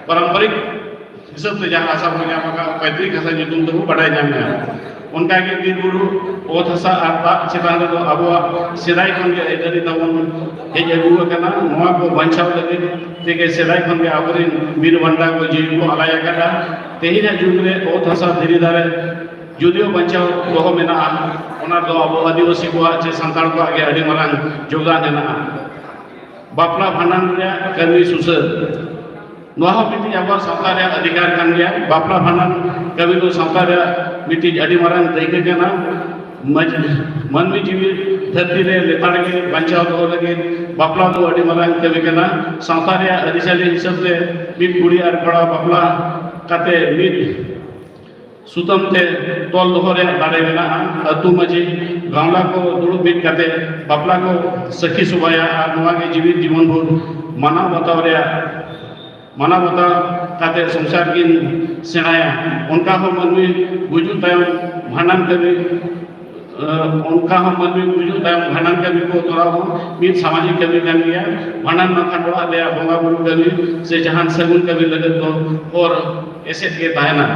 ᱯᱟᱨᱟᱢᱯᱚᱨᱤᱠ ᱦᱤᱥᱟᱹᱵ ᱛᱮ ᱡᱟᱦᱟᱸ ᱦᱟᱥᱟ ᱵᱚᱱ ᱧᱟᱢ ᱟᱠᱟᱫ, ᱯᱟᱭᱛᱨᱤᱠ ᱦᱟᱥᱟ ᱧᱩᱛᱩᱢ ᱛᱮᱵᱚ ᱵᱟᱰᱟᱭ ᱧᱟᱢᱮᱜᱼᱟ᱾ ᱚᱱᱠᱟᱜᱮ ᱵᱤᱨ ᱵᱩᱨᱩ, ᱚᱛ ᱦᱟᱥᱟ ᱟᱨ ᱫᱟᱜ ᱪᱮᱛᱟᱱ ᱨᱮᱫᱚ ᱟᱵᱚᱣᱟᱜ ᱥᱮᱫᱟᱭ ᱠᱷᱚᱱ ᱜᱮ ᱟᱹᱭᱫᱟᱹᱨᱤ ᱛᱟᱵᱚᱱ ᱦᱮᱡ ᱟᱹᱜᱩ ᱟᱠᱟᱱᱟ᱾ ᱱᱚᱣᱟ ᱠᱚ ᱵᱟᱧᱪᱟᱣ ᱞᱟᱹᱜᱤᱫ ᱛᱮᱜᱮ ᱥᱮᱫᱟᱭ ᱠᱷᱚᱱ ᱜᱮ ᱟᱵᱚᱨᱮᱱ ᱵᱤᱨ ᱵᱟᱱᱴᱟ ᱠᱚ ᱡᱤᱣᱤ ᱠᱚ ᱟᱞᱟᱭ ᱟᱠᱟᱫᱟ᱾ ᱛᱮᱦᱮᱧᱟᱜ ᱡᱩᱜᱽ ᱨᱮ ᱚᱛ ᱦᱟᱥᱟ ᱫᱷᱤᱨᱤ ᱫᱟᱨᱮ ᱡᱩᱫᱤᱭᱳ ᱵᱟᱧᱪᱟᱣ ᱫᱚᱦᱚ ᱢᱮᱱᱟᱜᱼᱟ, ᱚᱱᱟ ᱫᱚ ᱟᱵᱚ ᱟᱹᱫᱤᱵᱟᱹᱥᱤ ᱠᱚᱣᱟᱜ ᱪᱮ ᱥᱟᱱᱛᱟᱲ ᱠᱚᱣᱟᱜ ᱜᱮ ᱟᱹᱰᱤ ᱢᱟᱨᱟᱝ ᱡᱳᱜᱽᱫᱟᱱ ᱢᱮᱱᱟᱜᱼᱟ᱾ ᱵᱟᱯᱞᱟ ᱵᱷᱟᱸᱰᱟᱱ ᱨᱮᱭᱟᱜ ᱠᱟᱹᱢᱤ ᱥᱩᱥᱟᱹᱨ, ᱱᱚᱣᱟ ᱦᱚᱸ ᱢᱤᱫᱴᱤᱡ ᱟᱵᱚᱣᱟᱜ ᱥᱟᱶᱛᱟ ᱨᱮᱭᱟᱜ ᱚᱫᱷᱤᱠᱟᱨ ᱠᱟᱱ ᱜᱮᱭᱟ᱾ ᱵᱟᱯᱞᱟ ᱵᱷᱟᱸᱰᱟᱱ ᱠᱟᱹᱢᱤ ᱫᱚ ᱥᱟᱶᱛᱟ ᱨᱮᱭᱟᱜ ᱢᱤᱫᱴᱤᱡ ᱟᱹᱰᱤ ᱢᱟᱨᱟᱝ ᱫᱟᱹᱭᱠᱟᱹ ᱠᱟᱱᱟ᱾ ᱢᱟᱹᱡ-, ᱢᱟᱹᱱᱢᱤ ᱡᱤᱣᱤ ᱫᱷᱟᱹᱨᱛᱤ ᱨᱮ ᱞᱮᱛᱟᱲ ᱜᱮ ᱵᱟᱧᱪᱟᱣ ᱫᱚᱦᱚ ᱞᱟᱹᱜᱤᱫ ᱵᱟᱯᱞᱟ ᱫᱚ ᱟᱹᱰᱤ ᱢᱟᱨᱟᱝ ᱠᱟᱹᱢᱤ ᱠᱟᱱᱟ᱾ ᱥᱟᱶᱛᱟ ᱨᱮᱭᱟᱜ ᱟᱹᱨᱤᱪᱟᱹᱞᱤ ᱦᱤᱥᱟᱹᱵ ᱛᱮ ᱢᱤᱫ ᱠᱩᱲᱤ ᱟᱨ ᱠᱚᱲᱟ ᱵᱟᱯᱞᱟ ᱠᱟᱛᱮ ᱢᱤᱫ ᱥᱩᱛᱟᱹᱢ ᱛᱮ ᱛᱚᱞ ᱫᱚᱦᱚ ᱨᱮᱭᱟᱜ ᱫᱟᱲᱮ ᱢᱮᱱᱟᱜᱼᱟ᱾ ᱟᱹᱛᱩ ᱢᱟᱹᱡᱷᱤ ᱜᱟᱶᱞᱟ ᱠᱚ ᱫᱩᱲᱩᱵ ᱢᱤᱫ ᱠᱟᱛᱮ ᱵᱟᱯᱞᱟ ᱠᱚ ᱥᱟᱹᱠᱷᱤ ᱥᱚᱵᱷᱟᱭᱟ ᱟᱨ ᱱᱚᱣᱟ ᱜᱮ ᱡᱤᱣᱤᱫ ᱡᱤᱵᱚᱱ ᱵᱷᱳᱨ ᱢᱟᱱᱟᱣ ᱵᱟᱛᱟᱣ ᱨᱮᱭᱟᱜ, ᱢᱟᱱᱟᱣ ᱵᱟᱛᱟᱣ ᱠᱟᱛᱮ ᱥᱚᱝᱥᱟᱨ ᱠᱤᱱ ᱥᱮᱬᱟᱭᱟ᱾ ᱚᱱᱠᱟ ᱦᱚᱸ ᱢᱟᱹᱱᱢᱤ ᱜᱩᱡᱩᱜ ᱛᱟᱭᱚᱢ ᱵᱷᱟᱸᱰᱟᱱ ᱠᱟᱹᱢᱤ, ᱟᱸ, ᱚᱱᱠᱟ ᱦᱚᱸ ᱢᱟᱹᱱᱢᱤ ᱜᱩᱡᱩᱜ ᱛᱟᱭᱚᱢ ᱵᱷᱟᱸᱰᱟᱱ ᱠᱟᱹᱢᱤ ᱠᱚ ᱛᱚᱨᱟᱣ ᱦᱚᱸ ᱢᱤᱫ ᱥᱟᱢᱟᱡᱤᱠ ᱠᱟᱹᱢᱤ ᱠᱟᱱ ᱜᱮᱭᱟ᱾ ᱵᱷᱟᱸᱰᱟᱱ ᱵᱟᱝᱠᱷᱟᱱ ᱚᱲᱟᱜ ᱨᱮᱭᱟᱜ ᱵᱚᱸᱜᱟ ᱵᱩᱨᱩ ᱠᱟᱹᱢᱤ ᱥᱮ ᱡᱟᱦᱟᱱ ᱥᱟᱹᱜᱩᱱ ᱠᱟᱹᱢᱤ ᱞᱟᱹᱜᱤᱫ ᱫᱚ ᱦᱚᱨ ᱮᱥᱮᱫ ᱜᱮ ᱛᱟᱦᱮᱱᱟ᱾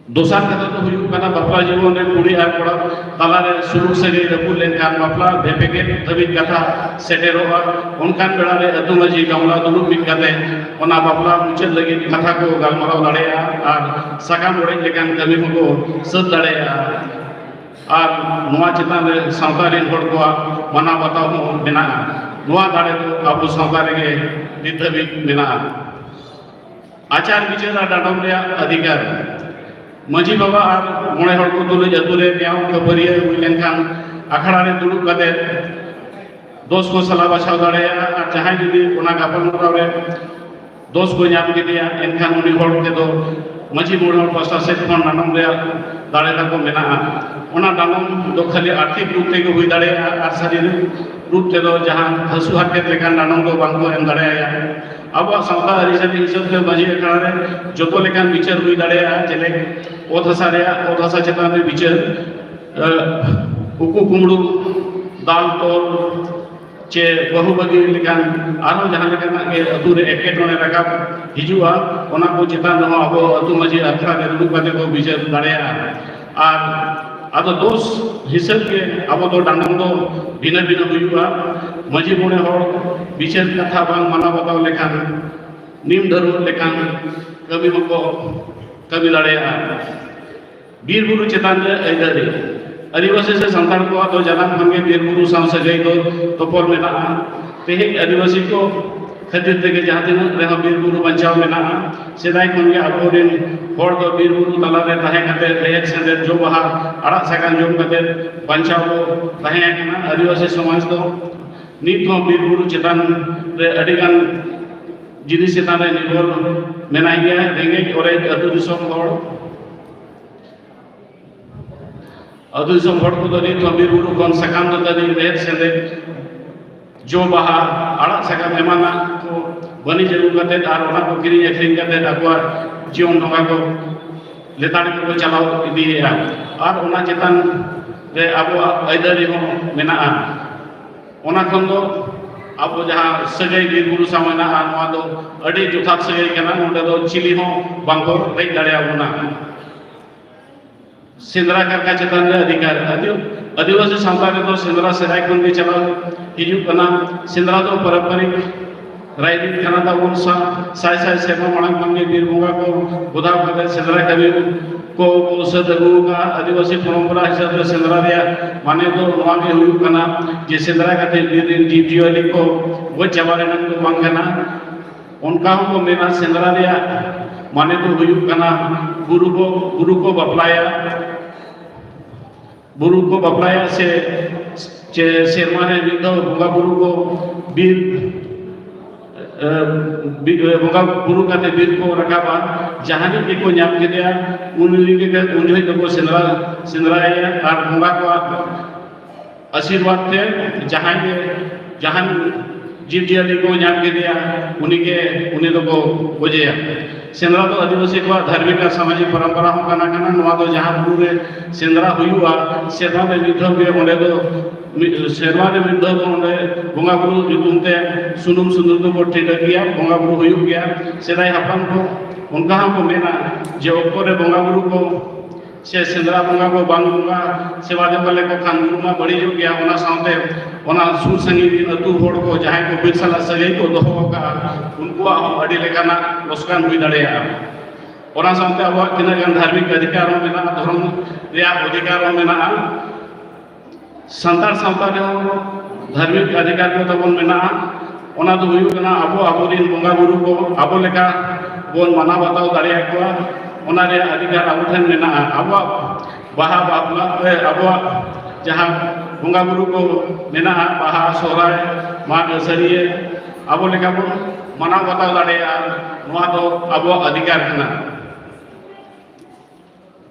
ᱫᱚᱥᱟᱨ ᱠᱟᱛᱷᱟ ᱫᱚ ᱦᱩᱭᱩᱜ ᱠᱟᱱᱟ, ᱵᱟᱯᱞᱟ ᱡᱤᱵᱚᱱ ᱨᱮ ᱠᱩᱲᱤ ᱟᱨ ᱠᱚᱲᱟ ᱛᱟᱞᱟᱨᱮ ᱥᱩᱞᱩᱠ ᱥᱟᱹᱜᱟᱹᱭ ᱨᱟᱹᱯᱩᱫ ᱞᱮᱱᱠᱷᱟᱱ ᱵᱟᱯᱞᱟ ᱵᱮᱯᱮᱜᱮᱫ ᱫᱷᱟᱹᱵᱤᱡ ᱠᱟᱛᱷᱟ ᱥᱮᱴᱮᱨᱚᱜᱼᱟ᱾ ᱚᱱᱠᱟᱱ ᱵᱮᱲᱟ ᱨᱮ ᱟᱹᱛᱩ ᱢᱟᱹᱡᱷᱤ ᱜᱟᱶᱞᱟ ᱫᱩᱲᱩᱵ ᱢᱤᱫ ᱠᱟᱛᱮ ᱚᱱᱟ ᱵᱟᱯᱞᱟ ᱢᱩᱪᱟᱹᱫ ᱞᱟᱹᱜᱤᱫ ᱠᱟᱛᱷᱟ ᱠᱚ ᱜᱟᱞᱢᱟᱨᱟᱣ ᱫᱟᱲᱮᱭᱟᱜᱼᱟ ᱟᱨ ᱥᱟᱠᱟᱢ ᱚᱲᱮᱡ ᱞᱮᱠᱟᱱ ᱠᱟᱹᱢᱤ ᱦᱚᱸᱠᱚ ᱥᱟᱹᱛ ᱫᱟᱲᱮᱭᱟᱜᱼᱟ᱾ ᱟᱨ ᱱᱚᱣᱟ ᱪᱮᱛᱟᱱ ᱨᱮ ᱥᱟᱶᱛᱟ ᱨᱮᱱ ᱦᱚᱲ ᱠᱚᱣᱟᱜ ᱢᱟᱱᱟᱣ ᱵᱟᱛᱟᱣ ᱦᱚᱸ ᱢᱮᱱᱟᱜᱼᱟ᱾ ᱱᱚᱣᱟ ᱫᱟᱲᱮ ᱫᱚ ᱟᱵᱚ ᱥᱟᱶᱛᱟ ᱨᱮᱜᱮ ᱱᱤᱛ ᱫᱷᱟᱹᱵᱤᱡ ᱢᱮᱱᱟᱜᱼᱟ᱾ ᱟᱪᱟᱨ ᱵᱤᱪᱟᱹᱨ ᱟᱨ ᱰᱟᱸᱰᱚᱢ ᱨᱮᱭᱟᱜ ᱚᱫᱷᱤᱠᱟᱨ᱾ ᱢᱟᱹᱡᱷᱤ ᱵᱟᱵᱟ ᱟᱨ ᱢᱚᱬᱮ ᱦᱚᱲ ᱠᱚ ᱛᱩᱞᱩᱡ ᱟᱹᱛᱩ ᱨᱮ ᱱᱮᱭᱟᱣ ᱠᱷᱟᱹᱯᱟᱹᱨᱤᱭᱟᱹ ᱦᱩᱭ ᱞᱮᱱᱠᱷᱟᱱ ᱟᱠᱷᱲᱟ ᱨᱮ ᱫᱩᱲᱩᱵ ᱠᱟᱛᱮ ᱫᱳᱥ ᱠᱚ ᱥᱟᱞᱟ ᱵᱟᱪᱷᱟᱣ ᱫᱟᱲᱮᱭᱟᱜᱼᱟ ᱟᱨ ᱡᱟᱦᱟᱸᱭ ᱡᱩᱫᱤ ᱚᱱᱟ ᱜᱟᱯᱟᱞᱢᱟᱨᱟᱣ ᱨᱮ ᱫᱳᱥ ᱠᱚ ᱧᱟᱢ ᱠᱮᱫᱮᱭᱟ, ᱮᱱᱠᱷᱟᱱ ᱩᱱᱤ ᱦᱚᱲ ᱛᱮᱫᱚ ᱢᱟᱹᱡᱷᱤ ᱢᱚᱬᱮ ᱦᱚᱲ ᱯᱟᱥᱴᱟ ᱥᱮᱫ ᱠᱷᱚᱱ ᱰᱟᱸᱰᱚᱢ ᱨᱮᱭᱟᱜ ᱫᱟᱲᱮ ᱛᱟᱠᱚ ᱢᱮᱱᱟᱜᱼᱟ᱾ ᱚᱱᱟ ᱰᱟᱸᱰᱚᱢ ᱫᱚ ᱠᱷᱟᱹᱞᱤ ᱟᱨᱛᱷᱤᱠ ᱨᱩᱯ ᱛᱮᱜᱮ ᱦᱩᱭ ᱫᱟᱲᱮᱭᱟᱜᱼᱟ ᱟᱨ ᱥᱟᱨᱤᱨᱤᱠ ᱨᱩᱯ ᱛᱮᱫᱚ ᱡᱟᱦᱟᱸ ᱦᱟᱹᱥᱩ ᱦᱟᱨᱠᱮᱛ ᱞᱮᱠᱟᱱ ᱰᱟᱸᱰᱚᱢ ᱫᱚ ᱵᱟᱝ ᱠᱚ ᱮᱢ ᱫᱟᱲᱮᱭᱟᱭᱟ᱾ ᱟᱵᱚᱣᱟᱜ ᱥᱟᱶᱛᱟ ᱟᱹᱨᱤᱪᱟᱹᱞᱤ ᱦᱤᱥᱟᱹᱵ ᱛᱮ ᱢᱟᱹᱡᱷᱤ ᱟᱠᱷᱲᱟ ᱨᱮ ᱡᱚᱛᱚ ᱞᱮᱠᱟᱱ ᱵᱤᱪᱟᱹᱨ ᱦᱩᱭ ᱫᱟᱲᱮᱭᱟᱜᱼᱟ, ᱡᱮᱞᱮᱠ ᱚᱛ ᱦᱟᱥᱟ ᱨᱮᱭᱟᱜ, ᱚᱛ ᱦᱟᱥᱟ ᱪᱮᱛᱟᱱ ᱨᱮ ᱵᱤᱪᱟᱹᱨ, ᱟᱸ, ᱩᱠᱩ ᱠᱩᱢᱲᱩ, ᱫᱟᱞ ᱛᱚᱞ, ᱪᱮ ᱵᱟᱹᱦᱩ ᱵᱟᱹᱜᱤ ᱞᱮᱠᱟᱱ ᱟᱨᱦᱚᱸ ᱡᱟᱦᱟᱸ ᱞᱮᱠᱟᱱᱟᱜ ᱜᱮ ᱟᱹᱛᱩ ᱨᱮ ᱮᱴᱠᱮᱴᱚᱬᱮ ᱨᱟᱠᱟᱵ ᱦᱤᱡᱩᱜᱼᱟ, ᱚᱱᱟ ᱠᱚ ᱪᱮᱛᱟᱱ ᱨᱮᱦᱚᱸ ᱟᱵᱚ ᱟᱹᱛᱩ ᱢᱟᱹᱡᱷᱤ ᱟᱠᱷᱲᱟ ᱨᱮ ᱫᱩᱲᱩᱵ ᱠᱟᱛᱮ ᱠᱚ ᱵᱤᱪᱟᱹᱨ ᱫᱟᱲᱮᱭᱟᱜᱼᱟ᱾ ᱟᱨ ᱟᱫᱚ ᱫᱳᱥ ᱦᱤᱥᱟᱹᱵ ᱜᱮ ᱟᱵᱚ ᱫᱚ ᱰᱟᱸᱰᱚᱢ ᱫᱚ ᱵᱷᱤᱱᱟᱹ ᱵᱷᱤᱱᱟᱹ ᱦᱩᱭᱩᱜᱼᱟ᱾ ᱢᱟᱹᱡᱷᱤ ᱢᱚᱬᱮ ᱦᱚᱲ ᱵᱤᱪᱟᱹᱨ ᱠᱟᱛᱷᱟ ᱵᱟᱝ ᱢᱟᱱᱟᱣ ᱵᱟᱛᱟᱣ ᱞᱮᱠᱷᱟᱱ, ᱱᱤᱢ ᱰᱟᱹᱨᱣᱟᱹᱜ ᱞᱮᱠᱟᱱ ᱠᱟᱹᱢᱤ ᱦᱚᱸᱠᱚ ᱠᱟᱹᱢᱤ ᱫᱟᱲᱮᱭᱟᱜᱼᱟ᱾ ᱵᱤᱨ ᱵᱩᱨᱩ ᱪᱮᱛᱟᱱ ᱨᱮ ᱟᱹᱭᱫᱟᱹᱨᱤ᱾ ᱟᱹᱫᱤᱵᱟᱹᱥᱤ ᱥᱮ ᱥᱟᱱᱛᱟᱲ ᱠᱚᱣᱟᱜ ᱫᱚ ᱡᱟᱱᱟᱢ ᱠᱷᱚᱱ ᱜᱮ ᱵᱤᱨ ᱵᱩᱨᱩ ᱥᱟᱶ ᱥᱟᱹᱜᱟᱹᱭ ᱫᱚ ᱛᱚᱯᱚᱞ ᱢᱮᱱᱟᱜᱼᱟ᱾ ᱛᱮᱦᱮᱧ ᱟᱹᱫᱤᱵᱟᱹᱥᱤ ᱠᱚ ᱠᱷᱟᱹᱛᱤᱨ ᱛᱮᱜᱮ ᱡᱟᱦᱟᱸ ᱛᱤᱱᱟᱹᱜ ᱨᱮᱦᱚᱸ ᱵᱤᱨ ᱵᱩᱨᱩ ᱵᱟᱧᱪᱟᱣ ᱢᱮᱱᱟᱜᱼᱟ᱾ ᱥᱮᱫᱟᱭ ᱠᱷᱚᱱ ᱜᱮ ᱟᱵᱚᱨᱮᱱ ᱦᱚᱲ ᱫᱚ ᱵᱤᱨ ᱵᱩᱨᱩ ᱛᱟᱞᱟ ᱨᱮ ᱛᱟᱦᱮᱸ ᱠᱟᱛᱮ ᱨᱮᱦᱮᱫ ᱥᱮᱸᱫᱮᱫ, ᱡᱚ ᱵᱟᱦᱟ, ᱟᱲᱟᱜ ᱥᱟᱠᱟᱢ ᱡᱚᱢ ᱠᱟᱛᱮ ᱵᱟᱧᱪᱟᱣ ᱠᱚ ᱛᱟᱦᱮᱸ ᱠᱟᱱᱟ᱾ ᱟᱹᱫᱤᱵᱟᱹᱥᱤ ᱥᱚᱢᱟᱡᱽ ᱫᱚ ᱱᱤᱛ ᱦᱚᱸ ᱵᱤᱨ ᱵᱩᱨᱩ ᱪᱮᱛᱟᱱ ᱨᱮ ᱟᱹᱰᱤ ᱜᱟᱱ ᱡᱤᱱᱤᱥ ᱪᱮᱛᱟᱱ ᱨᱮ ᱱᱤᱨᱵᱷᱚᱨ ᱢᱮᱱᱟᱭ ᱜᱮᱭᱟ᱾ ᱨᱮᱸᱜᱮᱡ ᱚᱨᱮᱡ ᱟᱹᱛᱩ ᱫᱤᱥᱚᱢ ᱦᱚᱲ, ᱟᱹᱛᱩ ᱫᱤᱥᱚᱢ ᱦᱚᱲ ᱠᱚᱫᱚ ᱱᱤᱛ ᱦᱚᱸ ᱵᱤᱨ ᱵᱩᱨᱩ ᱠᱷᱚᱱ ᱥᱟᱠᱟᱢ ᱫᱟᱹᱛᱟᱹᱱᱤ, ᱨᱮᱦᱮᱫ ᱥᱮᱸᱫᱮᱫ, ᱡᱚ ᱵᱟᱦᱟ, ᱟᱲᱟᱜ ᱥᱟᱠᱟᱢ ᱮᱢᱟᱱᱟᱜ ᱠᱚ ᱵᱟᱹᱱᱤᱡᱽ ᱟᱹᱜᱩ ᱠᱟᱛᱮ ᱟᱨ ᱚᱱᱟ ᱠᱚ ᱠᱤᱨᱤᱧ ᱟᱹᱠᱷᱨᱤᱧ ᱠᱟᱛᱮ ᱟᱠᱚᱣᱟᱜ ᱡᱤᱭᱚᱱ ᱰᱷᱚᱸᱜᱟ ᱠᱚ ᱞᱮᱛᱟᱲ ᱜᱮᱠᱚ ᱪᱟᱞᱟᱣ ᱤᱫᱤᱭᱮᱫᱼᱟ᱾ ᱟᱨ ᱚᱱᱟ ᱪᱮᱛᱟᱱ ᱨᱮ ᱟᱵᱚᱣᱟᱜ ᱟᱹᱭᱫᱟᱹᱨᱤ ᱦᱚᱸ ᱢᱮᱱᱟᱜᱼᱟ᱾ ᱚᱱᱟ ᱠᱷᱚᱱ ᱫᱚ ᱟᱵᱚ ᱡᱟᱦᱟᱸ ᱥᱟᱹᱜᱟᱹᱭ ᱵᱤᱨ ᱵᱩᱨᱩ ᱥᱟᱶ ᱢᱮᱱᱟᱜᱼᱟ, ᱱᱚᱣᱟ ᱫᱚ ᱟᱹᱰᱤ ᱡᱚᱛᱷᱟᱛ ᱥᱟᱹᱜᱟᱹᱭ ᱠᱟᱱᱟ᱾ ᱱᱚᱸᱰᱮ ᱫᱚ ᱪᱤᱞᱤ ᱦᱚᱸ ᱵᱟᱝᱠᱚ ᱨᱮᱡ ᱫᱟᱲᱮᱭᱟᱵᱚᱱᱟ᱾ ᱥᱮᱸᱫᱽᱨᱟ ᱠᱟᱨᱠᱟ ᱪᱮᱛᱟᱱ ᱨᱮ ᱚᱫᱷᱤᱠᱟᱨ᱾ ᱟᱹᱫᱤ-, ᱟᱹᱫᱤᱵᱟᱹᱥᱤ ᱥᱟᱶᱛᱟ ᱨᱮᱫᱚ ᱥᱮᱸᱫᱽᱨᱟ ᱥᱮᱫᱟᱭ ᱠᱷᱚᱱ ᱜᱮ ᱪᱟᱞᱟᱣ ᱦᱤᱡᱩᱜ ᱠᱟᱱᱟ᱾ ᱥᱮᱸᱫᱽᱨᱟ ᱫᱚ ᱯᱟᱨᱟᱢᱯᱟᱨᱤᱠ ᱨᱟᱭᱨᱤᱛ ᱠᱟᱱᱟ ᱛᱟᱵᱚᱱ᱾ ᱥᱟ-, ᱥᱟᱭ ᱥᱟᱭ ᱥᱮᱨᱢᱟ ᱢᱟᱲᱟᱝ ᱠᱷᱚᱱ ᱜᱮ ᱵᱤᱨ ᱵᱚᱸᱜᱟ ᱠᱚ ᱵᱚᱫᱟᱣ ᱠᱟᱛᱮ ᱥᱮᱸᱫᱽᱨᱟ ᱠᱟᱹᱢᱤ ᱠᱚ ᱵᱚ ᱥᱟᱹᱛ ᱟᱹᱜᱩ ᱟᱠᱟᱫᱼᱟ᱾ ᱟᱹᱫᱤᱵᱟᱹᱥᱤ ᱯᱚᱨᱚᱢᱯᱚᱨᱟ ᱦᱤᱥᱟᱹᱵ ᱛᱮ ᱥᱮᱸᱫᱽᱨᱟ ᱨᱮᱭᱟᱜ ᱢᱟᱱᱮ ᱫᱚ ᱱᱚᱣᱟ ᱜᱮ ᱦᱩᱭᱩᱜ ᱠᱟᱱᱟ ᱡᱮ ᱥᱮᱸᱫᱽᱨᱟ ᱠᱟᱛᱮ ᱵᱤᱨ ᱨᱮᱱ ᱡᱤᱵᱽ ᱡᱤᱭᱟᱹᱞᱤ ᱠᱚ ᱜᱚᱡ ᱪᱟᱵᱟ ᱞᱮᱱᱟ ᱫᱚ ᱵᱟᱝ ᱠᱟᱱᱟ᱾ ᱚᱱᱠᱟ ᱦᱚᱸᱠᱚ ᱢᱮᱱᱟ ᱥᱮᱸᱫᱽᱨᱟ ᱨᱮᱭᱟᱜ ᱢᱟᱱᱮ ᱫᱚ ᱦᱩᱭᱩᱜ ᱠᱟᱱᱟ ᱵᱩᱨᱩ ᱠᱚ, ᱵᱩᱨᱩ ᱠᱚ ᱵᱟᱯᱞᱟᱭᱟ᱾ ᱵᱩᱨᱩ ᱠᱚ ᱵᱟᱯᱞᱟᱭᱟ ᱥᱮ, ᱪᱮ ᱥᱮᱨᱢᱟ ᱨᱮ ᱢᱤᱫ ᱫᱷᱟᱣ ᱵᱚᱸᱜᱟ ᱵᱩᱨᱩ ᱠᱚ ᱵᱤᱨ, ᱮ, ᱵᱤ-, ᱮ, ᱵᱚᱸᱜᱟ ᱵᱩᱨᱩ ᱠᱟᱛᱮ ᱵᱤᱨ ᱠᱚ ᱨᱟᱠᱟᱵᱟ᱾ ᱡᱟᱦᱟᱸᱭ ᱜᱮᱠᱚ ᱧᱟᱢ ᱠᱮᱫᱮᱭᱟ, ᱩᱱᱤ ᱜᱮ, ᱩᱱ ᱡᱚᱠᱷᱚᱡ ᱫᱚᱠᱚ ᱥᱮᱸᱫᱽᱨᱟ, ᱥᱮᱸᱫᱽᱨᱟᱭᱮᱭᱟ ᱟᱨ ᱵᱚᱸᱜᱟ ᱠᱚᱣᱟᱜ ᱟᱥᱤᱨᱵᱟᱫᱽ ᱛᱮ ᱡᱟᱦᱟᱸᱭ ᱜᱮ, ᱡᱟᱦᱟᱱ ᱡᱤᱵᱽ ᱡᱤᱭᱟᱹᱞᱤ ᱠᱚ ᱧᱟᱢ ᱠᱮᱫᱮᱭᱟ, ᱩᱱᱤ ᱜᱮ, ᱩᱱᱤ ᱫᱚᱠᱚ ᱜᱚᱡᱮᱭᱟ᱾ ᱥᱮᱸᱫᱽᱨᱟ ᱫᱚ ᱟᱹᱫᱤᱵᱟᱹᱥᱤ ᱠᱚᱣᱟᱜ ᱫᱷᱟᱨᱢᱤᱠ ᱟᱨ ᱥᱟᱢᱟᱡᱤᱠ ᱯᱚᱨᱚᱢᱯᱚᱨᱟ ᱦᱚᱸ ᱠᱟᱱᱟ᱾ ᱠᱟᱱᱟ ᱱᱚᱣᱟ ᱫᱚ ᱡᱟᱦᱟᱸ ᱵᱩᱨᱩ ᱨᱮ ᱥᱮᱸᱫᱽᱨᱟ ᱦᱩᱭᱩᱜᱼᱟ, ᱥᱮᱨᱢᱟ ᱨᱮ ᱢᱤᱫ ᱫᱷᱟᱣ ᱜᱮ ᱚᱸᱰᱮ ᱫᱚ ᱢᱤᱫ ᱥᱮᱨᱢᱟ ᱨᱮ ᱢᱤᱫ ᱫᱷᱟᱣ ᱫᱚ ᱚᱸᱰᱮ ᱵᱚᱸᱜᱟ ᱵᱩᱨᱩ ᱧᱩᱛᱩᱢ ᱛᱮ ᱥᱩᱱᱩᱢ ᱥᱤᱸᱫᱩᱨ ᱫᱚᱠᱚ ᱴᱤᱰᱟᱹᱜ ᱜᱮᱭᱟ, ᱵᱚᱸᱜᱟ ᱵᱩᱨᱩ ᱦᱩᱭᱩᱜ ᱜᱮᱭᱟ᱾ ᱥᱮᱫᱟᱭ ᱦᱟᱯᱲᱟᱢ ᱠᱚ ᱚᱱᱠᱟ ᱦᱚᱸᱠᱚ ᱢᱮᱱᱟ ᱡᱮ ᱚᱠᱛᱚ ᱨᱮ ᱵᱚᱸᱜᱟ ᱵᱩᱨᱩ ᱠᱚ ᱥᱮ ᱥᱮᱸᱫᱽᱨᱟ ᱵᱚᱸᱜᱟ ᱠᱚ ᱵᱟᱝ ᱵᱚᱸᱜᱟ ᱥᱮᱵᱟ ᱫᱮᱵᱟ ᱞᱮᱠᱚ ᱠᱷᱟᱱ ᱵᱩᱨᱩ ᱢᱟ ᱵᱟᱹᱲᱤᱡᱚᱜ ᱜᱮᱭᱟ᱾ ᱚᱱᱟ ᱥᱟᱶᱛᱮ ᱚᱱᱟ ᱥᱩᱨ ᱥᱟᱺᱜᱤᱧ ᱨᱮᱱ ᱟᱹᱛᱩ ᱦᱚᱲ ᱠᱚ ᱡᱟᱦᱟᱸᱭ ᱠᱚ ᱵᱤᱨ ᱥᱟᱞᱟᱜ ᱥᱟᱹᱜᱟᱹᱭ ᱠᱚ ᱫᱚᱦᱚ ᱟᱠᱟᱫᱼᱟ, ᱩᱱᱠᱩᱣᱟᱜ ᱦᱚᱸ ᱟᱹᱰᱤ ᱞᱮᱠᱟᱱᱟᱜ ᱞᱚᱥᱠᱟᱱ ᱦᱩᱭ ᱫᱟᱲᱮᱭᱟᱜᱼᱟ᱾ ᱚᱱᱟ ᱥᱟᱶᱛᱮ ᱟᱵᱚᱣᱟᱜ ᱛᱤᱱᱟᱹᱜ ᱜᱟᱱ ᱫᱷᱟᱨᱢᱤᱠ ᱚᱫᱷᱤᱠᱟᱨ ᱦᱚᱸ ᱢᱮᱱᱟᱜᱼᱟ, ᱫᱷᱚᱨᱚᱢ ᱨᱮᱭᱟᱜ ᱚᱫᱷᱤᱠᱟᱨ ᱦᱚᱸ ᱢᱮᱱᱟᱜᱼᱟ᱾ ᱥᱟᱱᱛᱟᱲ ᱥᱟᱶᱛᱟ ᱨᱮᱦᱚᱸ ᱫᱷᱟᱨᱢᱤᱠ ᱚᱫᱷᱤᱠᱟᱨ ᱠᱚ ᱛᱟᱵᱚᱱ ᱢᱮᱱᱟᱜᱼᱟ᱾ ᱚᱱᱟ ᱫᱚ ᱦᱩᱭᱩᱜ ᱠᱟᱱᱟ ᱟᱵᱚ ᱟᱵᱚᱨᱮᱱ ᱵᱚᱸᱜᱟ ᱵᱩᱨᱩ ᱠᱚ ᱟᱵᱚ ᱞᱮᱠᱟ ᱵᱚᱱ ᱢᱟᱱᱟᱣ ᱵᱟᱛᱟᱣ ᱫᱟᱲᱮᱭᱟᱠᱚᱣᱟ, ᱚᱱᱟ ᱨᱮᱭᱟᱜ ᱚᱫᱷᱤᱠᱟᱨ ᱟᱵᱚ ᱴᱷᱮᱱ ᱢᱮᱱᱟᱜᱼᱟ᱾ ᱟᱵᱚᱣᱟᱜ ᱵᱟᱦᱟ ᱵᱟᱯᱞᱟ ᱨᱮ ᱟᱵᱚᱣᱟᱜ ᱡᱟᱦᱟᱸ ᱵᱚᱸᱜᱟ ᱵᱩᱨᱩ ᱠᱚ ᱢᱮᱱᱟᱜᱼᱟ, ᱵᱟᱦᱟ, ᱥᱚᱦᱨᱟᱭ, ᱢᱟᱜᱽ, ᱟᱹᱥᱟᱹᱲᱤᱭᱟᱹ, ᱟᱵᱚ ᱞᱮᱠᱟ ᱵᱚᱱ ᱢᱟᱱᱟᱣ ᱵᱟᱛᱟᱣ ᱫᱟᱲᱮᱭᱟᱜᱼᱟ᱾ ᱱᱚᱣᱟ ᱫᱚ ᱟᱵᱚᱣᱟᱜ ᱚᱫᱷᱤᱠᱟᱨ ᱠᱟᱱᱟ᱾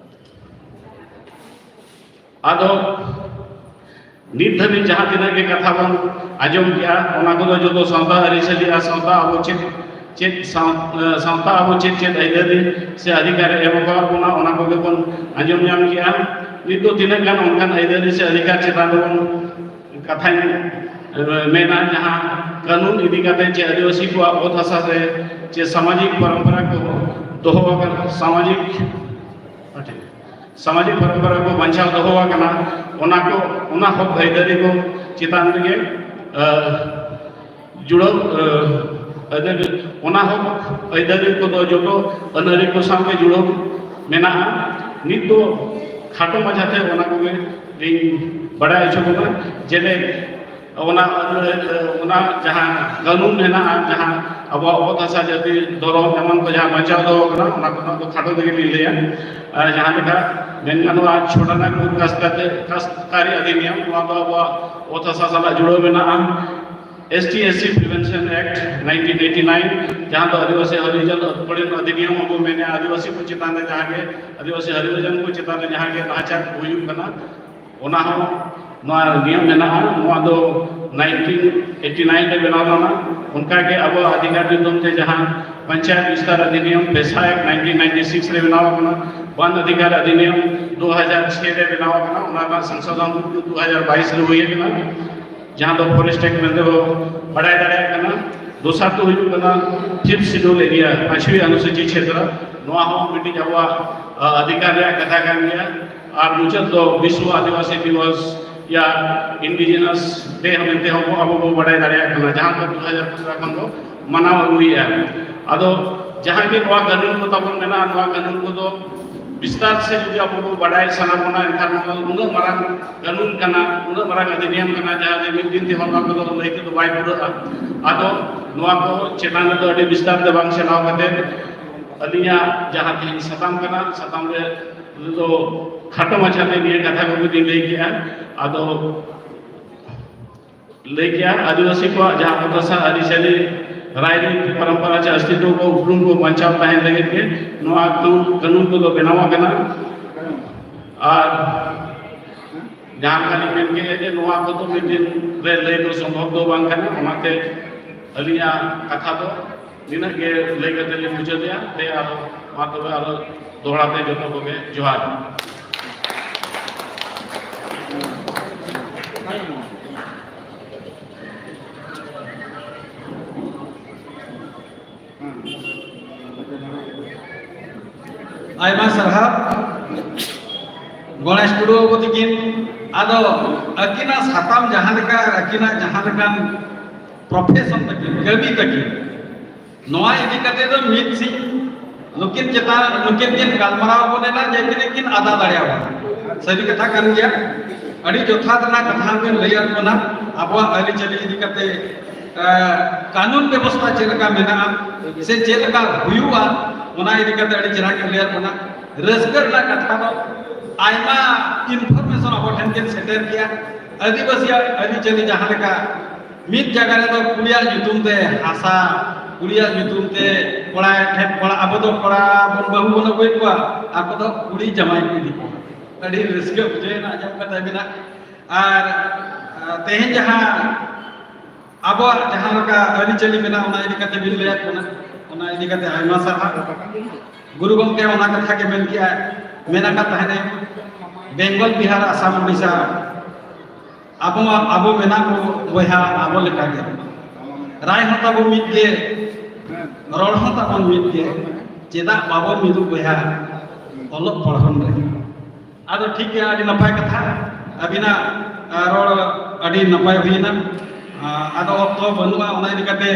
ᱟᱫᱚ ᱱᱤᱛ ᱫᱷᱟᱹᱵᱤᱡ ᱡᱟᱦᱟᱸ ᱛᱤᱱᱟᱹᱜ ᱜᱮ ᱠᱟᱛᱷᱟ ᱵᱚᱱ ᱟᱸᱡᱚᱢ ᱠᱮᱜᱼᱟ, ᱚᱱᱟ ᱠᱚᱫᱚ ᱡᱚᱛᱚ ᱥᱟᱶᱛᱟ ᱟᱹᱨᱤᱪᱟᱹᱞᱤ ᱟᱨ ᱥᱟᱶᱛᱟ ᱟᱵᱚ ᱪᱮᱫ ᱪᱮᱫ ᱥᱟᱶ-, ᱥᱟᱶᱛᱟ ᱟᱵᱚ ᱪᱮᱫ ᱪᱮᱫ ᱟᱹᱭᱫᱟᱹᱨᱤ ᱥᱮ ᱚᱫᱷᱤᱠᱟᱨ ᱮ ᱮᱢ ᱟᱠᱟᱫ ᱵᱚᱱᱟ, ᱚᱱᱟ ᱠᱚᱜᱮ ᱵᱚᱱ ᱟᱸᱡᱚᱢ ᱧᱟᱢ ᱠᱮᱜᱼᱟ᱾ ᱱᱤᱛ ᱫᱚ ᱛᱤᱱᱟᱹᱜ ᱜᱟᱱ ᱚᱱᱠᱟᱱ ᱟᱹᱭᱫᱟᱹᱨᱤ ᱥᱮ ᱚᱫᱷᱤᱠᱟᱨ ᱪᱮᱛᱟᱱ ᱨᱮᱵᱚᱱ ᱠᱟᱛᱷᱟᱧ, ᱮ, ᱢᱮᱱᱟ, ᱡᱟᱦᱟᱸ ᱠᱟᱹᱱᱩᱱ ᱤᱫᱤ ᱠᱟᱛᱮ ᱪᱮ ᱟᱹᱫᱤᱵᱟᱹᱥᱤ ᱠᱚᱣᱟᱜ ᱚᱛ ᱦᱟᱥᱟ ᱨᱮ ᱪᱮ ᱥᱟᱢᱟᱡᱤᱠ ᱯᱚᱨᱚᱢᱯᱚᱨᱟ ᱠᱚ ᱫᱚᱦᱚ ᱟᱠᱟᱱ, ᱥᱟᱢᱟᱡᱤᱠ, ᱥᱟᱢᱟᱡᱤᱠ ᱯᱚᱨᱚᱢᱯᱚᱨᱟ ᱠᱚ ᱵᱟᱧᱪᱟᱣ ᱫᱚᱦᱚ ᱟᱠᱟᱱᱟ, ᱚᱱᱟ ᱠᱚ, ᱚᱱᱟ ᱦᱚᱠ ᱟᱹᱭᱫᱟᱹᱨᱤ ᱠᱚ ᱪᱮᱛᱟᱱ ᱨᱮᱜᱮ, ᱮ, ᱡᱩᱲᱟᱹᱣ, ᱮ, ᱟᱹᱭᱫᱟᱹᱨᱤ, ᱚᱱᱟ ᱦᱚᱠ ᱟᱹᱭᱫᱟᱹᱨᱤ ᱠᱚᱫᱚ ᱡᱚᱛᱚ ᱟᱹᱱᱟᱹᱨᱤ ᱠᱚ ᱥᱟᱶᱜᱮ ᱡᱩᱲᱟᱹᱣ ᱢᱮᱱᱟᱜᱼᱟ᱾ ᱱᱤᱛ ᱫᱚ ᱠᱷᱟᱴᱚ ᱢᱟᱪᱷᱟᱛᱮ ᱚᱱᱟ ᱠᱚᱜᱮ ᱞᱤᱧ ᱵᱟᱲᱟᱭ ᱦᱚᱪᱚ ᱵᱚᱱᱟ᱾ ᱡᱮᱞᱮᱠ ᱚᱱᱟ, ᱚᱱᱟ ᱡᱟᱦᱟᱸ ᱠᱟᱹᱱᱩᱱ ᱢᱮᱱᱟᱜᱼᱟ, ᱡᱟᱦᱟᱸ ᱟᱵᱚᱣᱟᱜ ᱚᱛ ᱦᱟᱥᱟ, ᱡᱟᱹᱛᱤ, ᱫᱷᱚᱨᱚᱢ ᱮᱢᱟᱱ ᱠᱚ ᱡᱟᱦᱟᱸ ᱵᱟᱧᱪᱟᱣ ᱫᱚᱦᱚ ᱠᱟᱱᱟ, ᱚᱱᱟ ᱠᱚᱨᱮᱱᱟᱜ ᱫᱚ ᱠᱷᱟᱴᱚ ᱛᱮᱜᱮ ᱞᱤᱧ ᱞᱟᱹᱭᱟ᱾ ᱟᱨ ᱡᱟᱦᱟᱸ ᱞᱮᱠᱟ ᱢᱮᱱ ᱜᱟᱱᱚᱜᱼᱟ, ᱪᱷᱚ ᱴᱟᱱᱟ ᱠᱩᱫ ᱠᱟᱥᱛᱟᱨᱤ ᱟᱹᱫᱷᱤᱱᱤᱭᱚᱢ, ᱱᱚᱣᱟ ᱫᱚ ᱟᱵᱚᱣᱟᱜ ᱚᱛ ᱦᱟᱥᱟ ᱥᱟᱞᱟᱜ ᱡᱩᱲᱟᱹᱣ ᱢᱮᱱᱟᱜᱼᱟ᱾ S T S C Prevention Act nineteen eighty nine, ᱡᱟᱦᱟᱸ ᱫᱚ ᱟᱹᱫᱤᱵᱟᱹᱥᱤ ᱦᱚᱨᱤᱡᱚᱱ ᱟᱹᱛᱩ ᱠᱚᱨᱮᱱ ᱟᱹᱫᱷᱤᱱᱤᱭᱚᱢ ᱦᱚᱸᱵᱚ ᱢᱮᱱᱮᱫᱼᱟ, ᱟᱹᱫᱤᱵᱟᱹᱥᱤ ᱠᱚ ᱪᱮᱛᱟᱱ ᱨᱮ ᱡᱟᱦᱟᱸ ᱜᱮ, ᱟᱹᱫᱤᱵᱟᱹᱥᱤ ᱦᱚᱨᱤᱡᱚᱱ ᱠᱚ ᱪᱮᱛᱟᱱ ᱨᱮ ᱡᱟᱦᱟᱸ ᱜᱮ ᱱᱟᱦᱟᱪᱟᱨ ᱠᱚ ᱦᱩᱭᱩᱜ ᱠᱟᱱᱟ, ᱚᱱᱟ ᱦᱚᱸ ᱱᱚᱣᱟ ᱱᱤᱭᱚᱢ ᱢᱮᱱᱟᱜᱼᱟ᱾ ᱱᱚᱣᱟ ᱫᱚ nineteen eighty nine ᱨᱮ ᱵᱮᱱᱟᱣ ᱞᱮᱱᱟ᱾ ᱚᱱᱠᱟᱜᱮ ᱟᱵᱚᱣᱟᱜ ᱚᱫᱷᱤᱠᱟᱨ ᱧᱩᱛᱩᱢ ᱛᱮ ᱡᱟᱦᱟᱸ ᱯᱚᱧᱪᱟᱭᱮᱛ ᱵᱤᱥᱛᱟᱨ ᱚᱫᱷᱤᱱᱤᱭᱚᱢ ᱯᱮᱥᱟᱭ ᱱᱟᱭᱤᱱᱴᱤᱱ ᱱᱟᱭᱤᱱᱴᱤ ᱥᱤᱠᱥ ᱨᱮ ᱵᱮᱱᱟᱣ ᱟᱠᱟᱱᱟ᱾ ᱵᱚᱱ ᱚᱫᱷᱤᱠᱟᱨ ᱚᱫᱷᱤᱱᱤᱭᱚᱢ ᱫᱩ ᱦᱟᱡᱟᱨ ᱪᱷᱚᱭ ᱨᱮ ᱵᱮᱱᱟᱣ ᱟᱠᱟᱱᱟ, ᱚᱱᱟ ᱨᱮᱱᱟᱜ ᱥᱚᱝᱥᱳᱫᱷᱚᱱ ᱫᱩ ᱦᱟᱡᱟᱨ ᱵᱟᱭᱤᱥ ᱨᱮ ᱦᱩᱭ ᱟᱠᱟᱱᱟ, ᱡᱟᱦᱟᱸ ᱫᱚ ᱯᱷᱚᱨᱮᱥᱴ ᱮᱠᱴ ᱢᱮᱱᱛᱮ ᱵᱚ ᱵᱟᱰᱟᱭ ᱫᱟᱲᱮᱭᱟᱜ ᱠᱟᱱᱟ᱾ ᱫᱚᱥᱟᱨ ᱫᱚ ᱦᱩᱭᱩᱜ ᱠᱟᱱᱟ ᱯᱷᱤᱯᱛᱷ ᱥᱤᱰᱩᱞ ᱮᱨᱤᱭᱟ, ᱯᱟᱸᱪᱣᱤ ᱚᱱᱩᱥᱩᱪᱤ ᱠᱷᱮᱛᱨᱚ᱾ ᱱᱚᱣᱟ ᱦᱚᱸ ᱢᱤᱫᱴᱤᱡ ᱟᱵᱚᱣᱟᱜ, ᱟ, ᱚᱫᱷᱤᱠᱟᱨ ᱨᱮᱭᱟᱜ ᱠᱟᱛᱷᱟ ᱠᱟᱱ ᱜᱮᱭᱟ᱾ ᱟᱨ ᱢᱩᱪᱟᱹᱫ ᱫᱚ ᱵᱤᱥᱣᱚ ᱟᱹᱫᱤᱵᱟᱹᱥᱤ ᱫᱤᱵᱚᱥ ᱭᱟ ᱤᱱᱰᱤᱡᱤᱱᱟᱥ ᱰᱮ ᱢᱮᱱᱛᱮ ᱦᱚᱸ ᱟᱵᱚ ᱵᱚ ᱵᱟᱰᱟᱭ ᱫᱟᱲᱮᱭᱟᱜ ᱠᱟᱱᱟ, ᱡᱟᱦᱟᱸ ᱫᱚ ᱫᱩ ᱦᱟᱡᱟᱨ ᱯᱚᱱᱫᱽᱨᱚ ᱠᱷᱚᱱ ᱵᱚ ᱢᱟᱱᱟᱣ ᱟᱹᱜᱩᱭᱮᱫᱼᱟ᱾ ᱟᱫᱚ ᱡᱟᱦᱟᱸ ᱜᱮ ᱱᱚᱣᱟ ᱠᱟᱹᱱᱩᱱ ᱠᱚ ᱛᱟᱵᱚᱱ ᱢᱮᱱᱟᱜᱼᱟ, ᱱᱚᱣᱟ ᱠᱟᱹᱱᱩᱱ ᱠᱚᱫᱚ ᱵᱤᱥᱛᱟᱨ ᱥᱮ ᱡᱩᱫᱤ ᱟᱵᱚ ᱵᱚ ᱵᱟᱰᱟᱭ ᱥᱟᱱᱟ ᱵᱚᱱᱟ, ᱮᱱᱠᱷᱟᱱ ᱱᱚᱣᱟ ᱩᱱᱟᱹᱜ ᱢᱟᱨᱟᱝ ᱠᱟᱹᱱᱩᱱ ᱠᱟᱱᱟ, ᱩᱱᱟᱹᱜ ᱢᱟᱨᱟᱝ ᱚᱫᱷᱤᱱᱤᱭᱚᱢ ᱠᱟᱱᱟ, ᱡᱟᱦᱟᱸ ᱡᱮ ᱢᱤᱫ ᱫᱤᱱ ᱛᱮᱦᱚᱸ ᱱᱚᱣᱟ ᱠᱚᱫᱚ ᱞᱟᱹᱭ ᱛᱮᱫᱚ ᱵᱟᱭ ᱯᱩᱨᱟᱹᱜᱼᱟ᱾ ᱟᱫᱚ ᱱᱚᱣᱟ ᱠᱚ ᱪᱮᱛᱟᱱ ᱨᱮᱫᱚ ᱟᱹᱰᱤ ᱵᱤᱥᱛᱟᱨ ᱛᱮ ᱵᱟᱝ ᱪᱟᱞᱟᱣ ᱠᱟᱛᱮ, ᱟᱹᱞᱤᱧᱟᱜ ᱡᱟᱦᱟᱸ ᱛᱮᱦᱮᱧ ᱥᱟᱛᱟᱢ ᱠᱟᱱᱟ, ᱥᱟᱛᱟᱢ ᱨᱮ ᱫᱚ ᱠᱷᱟᱴᱚ ᱢᱟᱪᱷᱟ ᱛᱮ ᱱᱤᱭᱟᱹ ᱠᱟᱛᱷᱟ ᱠᱚᱜᱮ ᱞᱤᱧ ᱞᱟᱹᱭ ᱠᱮᱜᱼᱟ᱾ ᱟᱫᱚ ᱞᱟᱹᱭ ᱠᱮᱜᱼᱟ, ᱟᱹᱫᱤᱵᱟᱹᱥᱤ ᱠᱚᱣᱟᱜ ᱡᱟᱦᱟᱸ ᱵᱷᱟᱥᱟ, ᱟᱹᱨᱤᱪᱟᱹᱞᱤ, ᱨᱟᱭᱨᱤᱛ, ᱯᱚᱨᱚᱢᱯᱚᱨᱟ ᱪᱮ ᱚᱥᱛᱤᱛᱣ ᱠᱚ ᱩᱯᱨᱩᱢ ᱠᱚ ᱵᱟᱧᱪᱟᱣ ᱛᱟᱦᱮᱱ ᱞᱟᱹᱜᱤᱫ ᱜᱮ ᱱᱚᱣᱟ ᱠᱟᱹᱱᱩᱱ, ᱠᱟᱹᱱᱩᱱ ᱠᱚᱫᱚ ᱵᱮᱱᱟᱣ ᱟᱠᱟᱱᱟ᱾ ᱟᱨ ᱡᱟᱦᱟᱸ ᱞᱮᱠᱟ ᱞᱤᱧ ᱢᱮᱱ ᱠᱮᱜᱼᱟ ᱡᱮ ᱱᱚᱣᱟ ᱠᱚᱫᱚ ᱢᱤᱫ ᱫᱤᱱ ᱨᱮ ᱞᱟᱹᱭ ᱫᱚ ᱥᱚᱢᱵᱷᱚᱵ ᱫᱚ ᱵᱟᱝ ᱠᱟᱱᱟ, ᱚᱱᱟᱛᱮ ᱟᱹᱞᱤᱧᱟᱜ ᱠᱟᱛᱷᱟ ᱫᱚ ᱱᱤᱱᱟᱹᱜ ᱜᱮ ᱞᱟᱹᱭ ᱠᱟᱛᱮ ᱞᱤᱧ ᱢᱩᱪᱟᱹᱫᱮᱜᱼᱟ᱾ ᱛᱮ ᱟᱨ ᱢᱟ ᱛᱚᱵᱮ ᱟᱨᱚ ᱫᱚᱦᱲᱟ ᱛᱮ ᱡᱚᱛᱚ ᱠᱚᱜᱮ ᱡᱚᱦᱟᱨ᱾ ᱟᱭᱢᱟ ᱥᱟᱨᱦᱟᱣ ᱜᱚᱬᱮᱥ ᱴᱩᱰᱩ ᱵᱟᱹᱵᱩ ᱛᱟᱹᱠᱤᱱ᱾ ᱟᱫᱚ ᱟᱹᱠᱤᱱᱟᱜ ᱥᱟᱛᱟᱢ ᱡᱟᱦᱟᱸ ᱞᱮᱠᱟ ᱟᱨ ᱟᱹᱠᱤᱱᱟᱜ ᱡᱟᱦᱟᱸ ᱞᱮᱠᱟᱱ ᱯᱨᱚᱯᱷᱮᱥᱚᱱ ᱛᱟᱹᱠᱤᱱ, ᱠᱟᱹᱢᱤ ᱛᱟᱹᱠᱤᱱ, ᱱᱚᱣᱟ ᱤᱫᱤ ᱠᱟᱛᱮ ᱫᱚ ᱢᱤᱫ ᱥᱤᱧ ᱱᱩᱠᱤᱱ ᱪᱮᱛᱟᱱ, ᱱᱩᱠᱤᱱ ᱠᱤᱱ ᱜᱟᱞᱢᱟᱨᱟᱣ ᱟᱵᱚᱱ ᱮᱱᱟ ᱡᱮ ᱛᱤᱱᱟᱹᱜ ᱠᱤᱱ ᱟᱫᱟ ᱫᱟᱲᱮᱭᱟᱵᱚᱱᱟ᱾ ᱥᱟᱹᱨᱤ ᱠᱟᱛᱷᱟ ᱠᱟᱱ ᱜᱮᱭᱟ, ᱟᱹᱰᱤ ᱡᱚᱛᱷᱟᱛ ᱨᱮᱱᱟᱜ ᱠᱟᱛᱷᱟ ᱵᱤᱱ ᱞᱟᱹᱭᱟᱫ ᱵᱚᱱᱟ᱾ ᱟᱵᱚᱣᱟᱜ ᱟᱹᱨᱤᱪᱟᱹᱞᱤ ᱤᱫᱤ ᱠᱟᱛᱮ, ᱮ, ᱠᱟᱹᱱᱩᱱ ᱵᱮᱵᱚᱥᱛᱷᱟ ᱪᱮᱫ ᱞᱮᱠᱟ ᱢᱮᱱᱟᱜᱼᱟ ᱥᱮ ᱪᱮᱫ ᱞᱮᱠᱟ ᱦᱩᱭᱩᱜᱼᱟ, ᱚᱱᱟ ᱤᱫᱤ ᱠᱟᱛᱮ ᱟᱹᱰᱤ ᱪᱮᱦᱨᱟ ᱠᱤᱱ ᱞᱟᱹᱭᱟᱫ ᱵᱚᱱᱟ᱾ ᱨᱟᱹᱥᱠᱟᱹ ᱨᱮᱱᱟᱜ ᱠᱟᱛᱷᱟ ᱫᱚ ᱟᱭᱢᱟ ᱤᱱᱯᱷᱚᱨᱢᱮᱥᱚᱱ ᱟᱵᱚ ᱴᱷᱮᱱ ᱠᱤᱱ ᱥᱮᱴᱮᱨ ᱠᱮᱜᱼᱟ᱾ ᱟᱹᱫᱤᱵᱟᱹᱥᱤᱭᱟᱜ ᱟᱹᱨᱤᱪᱟᱹᱞᱤ ᱡᱟᱦᱟᱸ ᱞᱮᱠᱟ ᱢᱤᱫ ᱡᱟᱭᱜᱟ ᱨᱮᱫᱚ ᱠᱩᱲᱤᱭᱟᱜ ᱧᱩᱛᱩᱢ ᱛᱮ ᱦᱟᱥᱟ, ᱠᱩᱲᱤᱭᱟᱜ ᱧᱩᱛᱩᱢ ᱛᱮ ᱠᱚᱲᱟ ᱴᱷᱮᱱ, ᱠᱚᱲᱟ, ᱟᱵᱚ ᱫᱚ ᱠᱚᱲᱟ ᱵᱚᱱ ᱵᱟᱹᱦᱩ ᱵᱚᱱ ᱟᱹᱜᱩᱭᱮᱫ ᱠᱚᱣᱟ, ᱟᱠᱚ ᱫᱚ ᱠᱩᱲᱤ ᱡᱟᱶᱟᱭ ᱠᱚ ᱤᱫᱤ ᱠᱚᱣᱟ᱾ ᱟᱹᱰᱤ ᱨᱟᱹᱥᱠᱟᱹ ᱵᱩᱡᱷᱟᱹᱣ ᱮᱱᱟ ᱟᱸᱡᱚᱢ ᱠᱟᱛᱮ ᱟᱹᱵᱤᱱᱟᱜ᱾ ᱟᱨ, ᱟᱨ ᱛᱮᱦᱮᱧ ᱡᱟᱦᱟᱸ ᱟᱵᱚᱣᱟᱜ ᱡᱟᱦᱟᱸ ᱞᱮᱠᱟ ᱟᱹᱨᱤᱪᱟᱹᱞᱤ ᱢᱮᱱᱟᱜᱼᱟ, ᱚᱱᱟ ᱤᱫᱤ ᱠᱟᱛᱮ ᱵᱤᱱ ᱞᱟᱹᱭᱟᱫ ᱵᱚᱱᱟ᱾ ᱚᱱᱟ ᱤᱫᱤ ᱠᱟᱛᱮ ᱟᱭᱢᱟ ᱥᱟᱨᱦᱟᱣ᱾ ᱜᱩᱨᱩ ᱜᱚᱢᱠᱮ ᱚᱱᱟ ᱠᱟᱛᱷᱟ ᱜᱮ ᱢᱮᱱ ᱠᱮᱜᱼᱟ, ᱢᱮᱱ ᱟᱠᱟᱫ ᱛᱟᱦᱮᱱᱮ, ᱵᱮᱝᱜᱚᱞ, ᱵᱤᱦᱟᱨ, ᱟᱥᱟᱢ, ᱳᱰᱤᱥᱟ, ᱟᱵᱚ ᱢᱟ, ᱟᱵᱚ ᱢᱮᱱᱟᱜ ᱵᱚ ᱵᱚᱭᱦᱟ ᱟᱵᱚ ᱞᱮᱠᱟ ᱜᱮ᱾ ᱨᱟᱭ ᱦᱚᱸ ᱛᱟᱵᱚ ᱢᱤᱫ ᱜᱮ, ᱨᱚᱲ ᱦᱚᱸ ᱛᱟᱵᱚᱱ ᱢᱤᱫ ᱜᱮ, ᱪᱮᱫᱟᱜ ᱵᱟᱵᱚ ᱢᱤᱫᱚᱜ ᱵᱚᱭᱦᱟ ᱚᱞᱚᱜ ᱯᱚᱲᱦᱚᱱ ᱨᱮ? ᱟᱫᱚ ᱴᱷᱤᱠ ᱜᱮᱭᱟ, ᱟᱹᱰᱤ ᱱᱟᱯᱟᱭ ᱠᱟᱛᱷᱟ, ᱟᱹᱵᱤᱱᱟᱜ, ᱟ, ᱨᱚᱲ ᱟᱹᱰᱤ ᱱᱟᱯᱟᱭ ᱦᱩᱭᱮᱱᱟ᱾ ᱟ, ᱟᱫᱚ ᱚᱠᱛᱚ ᱵᱟᱹᱱᱩᱜᱼᱟ, ᱚᱱᱟ ᱤᱫᱤ ᱠᱟᱛᱮ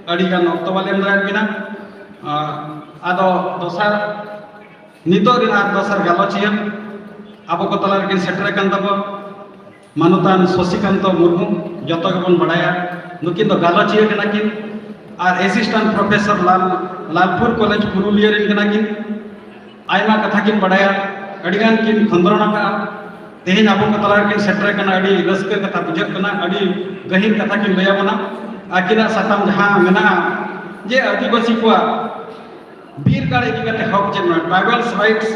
ᱟᱹᱰᱤ ᱜᱟᱱ ᱚᱠᱛᱚ ᱵᱟᱞᱮ ᱮᱢ ᱫᱟᱲᱮᱭᱟᱜ ᱵᱤᱱᱟ᱾ ᱟ, ᱟᱫᱚ ᱫᱚᱥᱟᱨ, ᱱᱤᱛᱚᱜ ᱨᱮᱱᱟᱜ ᱫᱚᱥᱟᱨ ᱜᱟᱞᱚᱪᱤᱭᱟᱹ ᱟᱵᱚ ᱠᱚ ᱛᱟᱞᱟ ᱨᱮᱠᱤᱱ ᱥᱮᱴᱮᱨ ᱟᱠᱟᱱ ᱛᱟᱵᱚᱱ, ᱢᱟᱱᱚᱛᱟᱱ ᱥᱚᱥᱤᱠᱟᱱᱛᱚ ᱢᱩᱨᱢᱩ, ᱡᱚᱛᱚ ᱜᱮᱵᱚᱱ ᱵᱟᱲᱟᱭᱟ, ᱱᱩᱠᱤᱱ ᱫᱚ ᱜᱟᱞᱚᱪᱤᱭᱟᱹ ᱠᱟᱱᱟ ᱠᱤᱱ ᱟᱨ assistant professor ᱞᱟᱞ, ᱞᱟᱞᱯᱩᱨ ᱠᱚᱞᱮᱡᱽ ᱯᱩᱨᱩᱞᱤᱭᱟᱹ ᱨᱮᱱ ᱠᱟᱱᱟ ᱠᱤᱱ᱾ ᱟᱭᱢᱟ ᱠᱟᱛᱷᱟ ᱠᱤᱱ ᱵᱟᱲᱟᱭᱟ, ᱟᱹᱰᱤᱜᱟᱱ ᱠᱤᱱ ᱠᱷᱚᱸᱫᱽᱨᱚᱱ ᱟᱠᱟᱫᱼᱟ᱾ ᱛᱮᱦᱮᱧ ᱟᱵᱚ ᱠᱚ ᱛᱟᱞᱟ ᱨᱮᱠᱤᱱ ᱥᱮᱴᱮᱨ ᱟᱠᱟᱱᱟ, ᱟᱹᱰᱤ ᱨᱟᱹᱥᱠᱟᱹ ᱠᱟᱛᱷᱟ ᱵᱩᱡᱷᱟᱹᱜ ᱠᱟᱱᱟ, ᱟᱹᱰᱤ ᱜᱟᱹᱦᱤᱨ ᱠᱟᱛᱷᱟ ᱠᱤᱱ ᱞᱟᱹᱭ ᱟᱵᱚᱱᱟ᱾ ᱟᱹᱠᱤᱱᱟᱜ ᱥᱟᱛᱟᱢ ᱡᱟᱦᱟᱸ ᱢᱮᱱᱟᱜᱼᱟ ᱡᱮ ᱟᱹᱫᱤᱵᱟᱹᱥᱤ ᱠᱚᱣᱟᱜ ᱵᱤᱨ ᱜᱟᱲ ᱤᱫᱤ ᱠᱟᱛᱮ ᱦᱚᱠ ᱪᱮᱫ ᱢᱮᱱᱟᱜᱼᱟ, tribals rights,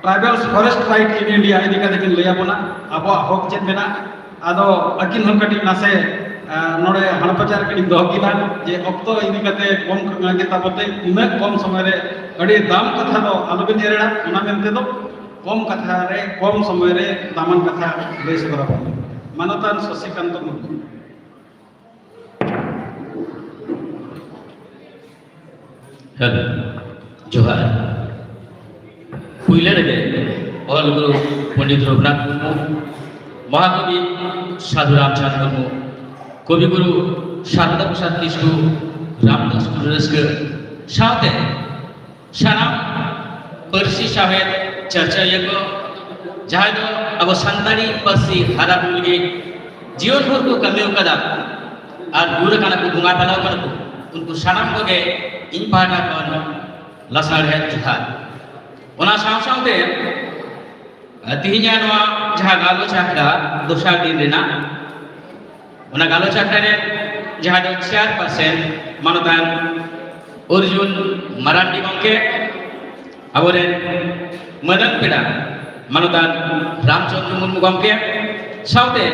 tribals forest right in India ᱤᱫᱤ ᱠᱟᱛᱮ ᱠᱤᱱ ᱞᱟᱹᱭ ᱟᱵᱚᱱᱟ, ᱟᱵᱚᱣᱟᱜ ᱦᱚᱠ ᱪᱮᱫ ᱢᱮᱱᱟᱜᱼᱟ᱾ ᱟᱫᱚ ᱟᱹᱠᱤᱱ ᱦᱚᱸ ᱠᱟᱹᱴᱤᱡ ᱱᱟᱥᱮ, ᱟ, ᱱᱚᱰᱮ ᱦᱟᱲᱯᱟᱪᱟᱨ ᱠᱟᱹᱴᱤᱡ ᱫᱚᱦᱚ ᱠᱤᱱᱟ, ᱡᱮ ᱚᱠᱛᱚ ᱤᱫᱤ ᱠᱟᱛᱮ ᱠᱚᱢ ᱜᱮ ᱛᱟᱵᱚ ᱛᱮ ᱩᱱᱟᱹᱜ ᱠᱚᱢ ᱥᱚᱢᱚᱭ ᱨᱮ ᱟᱹᱰᱤ ᱫᱟᱢ ᱠᱟᱛᱷᱟ ᱫᱚ ᱟᱞᱚᱵᱤᱱ ᱮᱨᱮᱲᱟ, ᱚᱱᱟ ᱢᱮᱱᱛᱮ ᱫᱚ ᱠᱚᱢ ᱠᱟᱛᱷᱟ ᱨᱮ, ᱠᱚᱢ ᱥᱚᱢᱚᱭ ᱨᱮ ᱫᱟᱢᱟᱱ ᱠᱟᱛᱷᱟ ᱞᱟᱹᱭ ᱥᱚᱫᱚᱨ ᱟᱵᱚᱱ᱾ ᱢᱟᱱᱚᱛᱟᱱ ᱥᱚᱥᱤᱠᱟᱱᱛᱚ ᱢᱩᱨᱢᱩ᱾ ᱦᱮᱞᱳ, ᱡᱚᱦᱟᱨ᱾ ᱯᱩᱭᱞᱟᱹ ᱨᱮᱜᱮ ᱚᱞ ᱜᱩᱨᱩ ᱯᱚᱱᱰᱤᱛ ᱨᱚᱜᱷᱩᱱᱟᱛᱷ ᱢᱩᱨᱢᱩ, ᱢᱚᱦᱟᱠᱚᱵᱤ ᱥᱟᱫᱷᱩ ᱨᱟᱢᱪᱟᱸᱫᱽ ᱢᱩᱨᱢᱩ, ᱠᱚᱵᱤ ᱜᱩᱨᱩ ᱥᱟᱨᱚᱫᱟ ᱯᱨᱚᱥᱟᱫᱽ ᱠᱤᱥᱠᱩ, ᱨᱟᱢᱫᱟᱥ ᱴᱩᱰᱩ ᱨᱟᱹᱥᱠᱟᱹ ᱥᱟᱶᱛᱮ ᱥᱟᱱᱟᱢ ᱯᱟᱹᱨᱥᱤ ᱥᱟᱶᱦᱮᱫ ᱪᱟᱨᱪᱟᱣᱤᱭᱟᱹ ᱠᱚ, ᱡᱟᱦᱟᱸᱭ ᱫᱚ ᱟᱵᱚ ᱥᱟᱱᱛᱟᱲᱤ ᱯᱟᱹᱨᱥᱤ ᱦᱟᱨᱟ ᱵᱩᱨᱩ ᱞᱟᱹᱜᱤᱫ ᱡᱤᱭᱚᱱ ᱵᱷᱳᱨ ᱠᱚ ᱠᱟᱹᱢᱤ ᱟᱠᱟᱫᱟ ᱟᱨ ᱜᱩᱨ ᱟᱠᱟᱱᱟ ᱠᱚ, ᱵᱚᱸᱜᱟ ᱛᱟᱞᱟ ᱟᱠᱟᱱᱟ ᱠᱚ, ᱩᱱᱠᱩ ᱥᱟᱱᱟᱢ ᱠᱚᱜᱮ ᱤᱧ ᱯᱟᱦᱴᱟ ᱠᱷᱚᱱ ᱞᱟᱥᱟᱲᱦᱮᱫ ᱡᱚᱦᱟᱨ᱾ ᱚᱱᱟ ᱥᱟᱶ ᱥᱟᱶᱛᱮ ᱟᱨ ᱛᱮᱦᱮᱧᱟᱜ ᱱᱚᱣᱟ ᱡᱟᱦᱟᱸ ᱜᱟᱞᱚᱪ ᱟᱠᱷᱲᱟ ᱫᱚᱥᱟᱨ ᱫᱤᱱ ᱨᱮᱱᱟᱜ, ᱚᱱᱟ ᱜᱟᱞᱚᱪ ᱟᱠᱷᱲᱟ ᱨᱮ ᱡᱟᱦᱟᱸ ᱫᱚ chairperson ᱢᱟᱱᱚᱛᱟᱱ ᱚᱨᱡᱩᱱ ᱢᱟᱨᱟᱱᱰᱤ ᱜᱚᱢᱠᱮ, ᱟᱵᱚᱨᱮᱱ ᱢᱟᱹᱱᱟᱱ ᱯᱮᱲᱟ ᱢᱟᱱᱚᱛᱟᱱ ᱨᱟᱢᱪᱚᱸᱫᱽᱨᱚ ᱢᱩᱨᱢᱩ ᱜᱚᱢᱠᱮ, ᱥᱟᱶᱛᱮ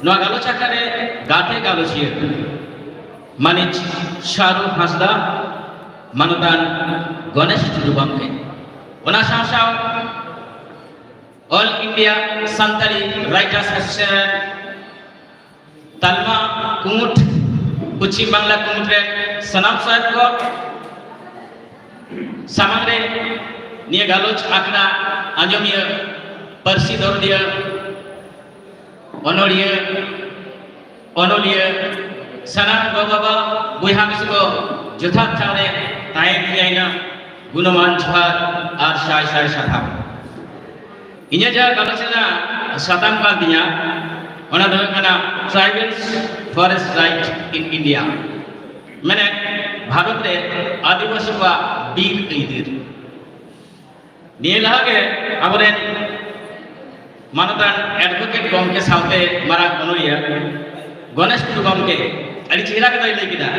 ᱱᱚᱣᱟ ᱜᱟᱞᱚᱪ ᱟᱠᱷᱲᱟ ᱨᱮ ᱜᱟᱛᱮ ᱜᱟᱞᱚᱪᱤᱭᱟᱹ ᱢᱟᱹᱱᱤᱡ ᱥᱟᱨᱩ ᱦᱟᱸᱥᱫᱟ, ᱢᱟᱱᱚᱛᱟᱱ ᱜᱚᱱᱮᱥ ᱴᱩᱰᱩ ᱜᱚᱢᱠᱮ, ᱚᱱᱟ ᱥᱟᱶ ᱥᱟᱶ All India Santali Writers Association ᱛᱟᱞᱢᱟ ᱠᱩᱢᱩᱴ, ᱯᱚᱪᱷᱤᱢ ᱵᱟᱝᱞᱟ ᱠᱩᱢᱩᱴ ᱨᱮᱱ ᱥᱟᱱᱟᱢ ᱥᱚᱦᱮᱫ ᱠᱚ, ᱥᱟᱢᱟᱝ ᱨᱮ ᱱᱤᱭᱟᱹ ᱜᱟᱞᱚᱪ ᱟᱠᱷᱲᱟ ᱟᱸᱡᱚᱢᱤᱭᱟᱹ, ᱯᱟᱹᱨᱥᱤ ᱫᱚᱨᱚᱫᱤᱭᱟᱹ, ᱚᱱᱚᱲᱤᱭᱟᱹ, ᱚᱱᱚᱞᱤᱭᱟᱹ, ᱥᱟᱱᱟᱢ ᱜᱚ ᱵᱟᱵᱟ, ᱵᱚᱭᱦᱟ ᱢᱤᱥᱤ ᱠᱚ ᱡᱚᱛᱷᱟᱛ ᱴᱷᱟᱶ ᱨᱮ ᱛᱟᱦᱮᱸ ᱤᱫᱤᱭᱟᱭ ᱱᱟ᱾ ᱜᱩᱱᱚᱢᱟᱱ ᱡᱚᱦᱟᱨ ᱟᱨ ᱥᱟᱭ ᱥᱟᱭ ᱥᱟᱨᱦᱟᱣ᱾ ᱤᱧᱟᱹᱜ ᱡᱟᱦᱟᱸ ᱜᱟᱞᱚᱪ ᱨᱮᱱᱟᱜ ᱥᱟᱛᱟᱢ ᱠᱟᱱ ᱛᱤᱧᱟ, ᱚᱱᱟ ᱫᱚ ᱦᱩᱭᱩᱜ ᱠᱟᱱᱟ Tribals Forest Right in India, ᱢᱮᱱᱮᱫ ᱵᱷᱟᱨᱚᱛ ᱨᱮ ᱟᱹᱫᱤᱵᱟᱹᱥᱤ ᱠᱚᱣᱟᱜ ᱵᱤᱨ ᱟᱹᱭᱫᱟᱹᱨ᱾ ᱱᱤᱭᱟᱹ ᱞᱟᱦᱟ ᱜᱮ ᱟᱵᱚᱨᱮᱱ ᱢᱟᱱᱚᱛᱟᱱ advocate ᱜᱚᱢᱠᱮ ᱥᱟᱶᱛᱮ ᱢᱟᱨᱟᱝ ᱚᱱᱚᱞᱤᱭᱟᱹ ᱜᱚᱱᱮᱥ ᱴᱩᱰᱩ ᱜᱚᱢᱠᱮ ᱟᱹᱰᱤ ᱪᱮᱦᱨᱟ ᱠᱟᱛᱷᱟᱭ ᱞᱟᱹᱭ ᱠᱮᱫᱟ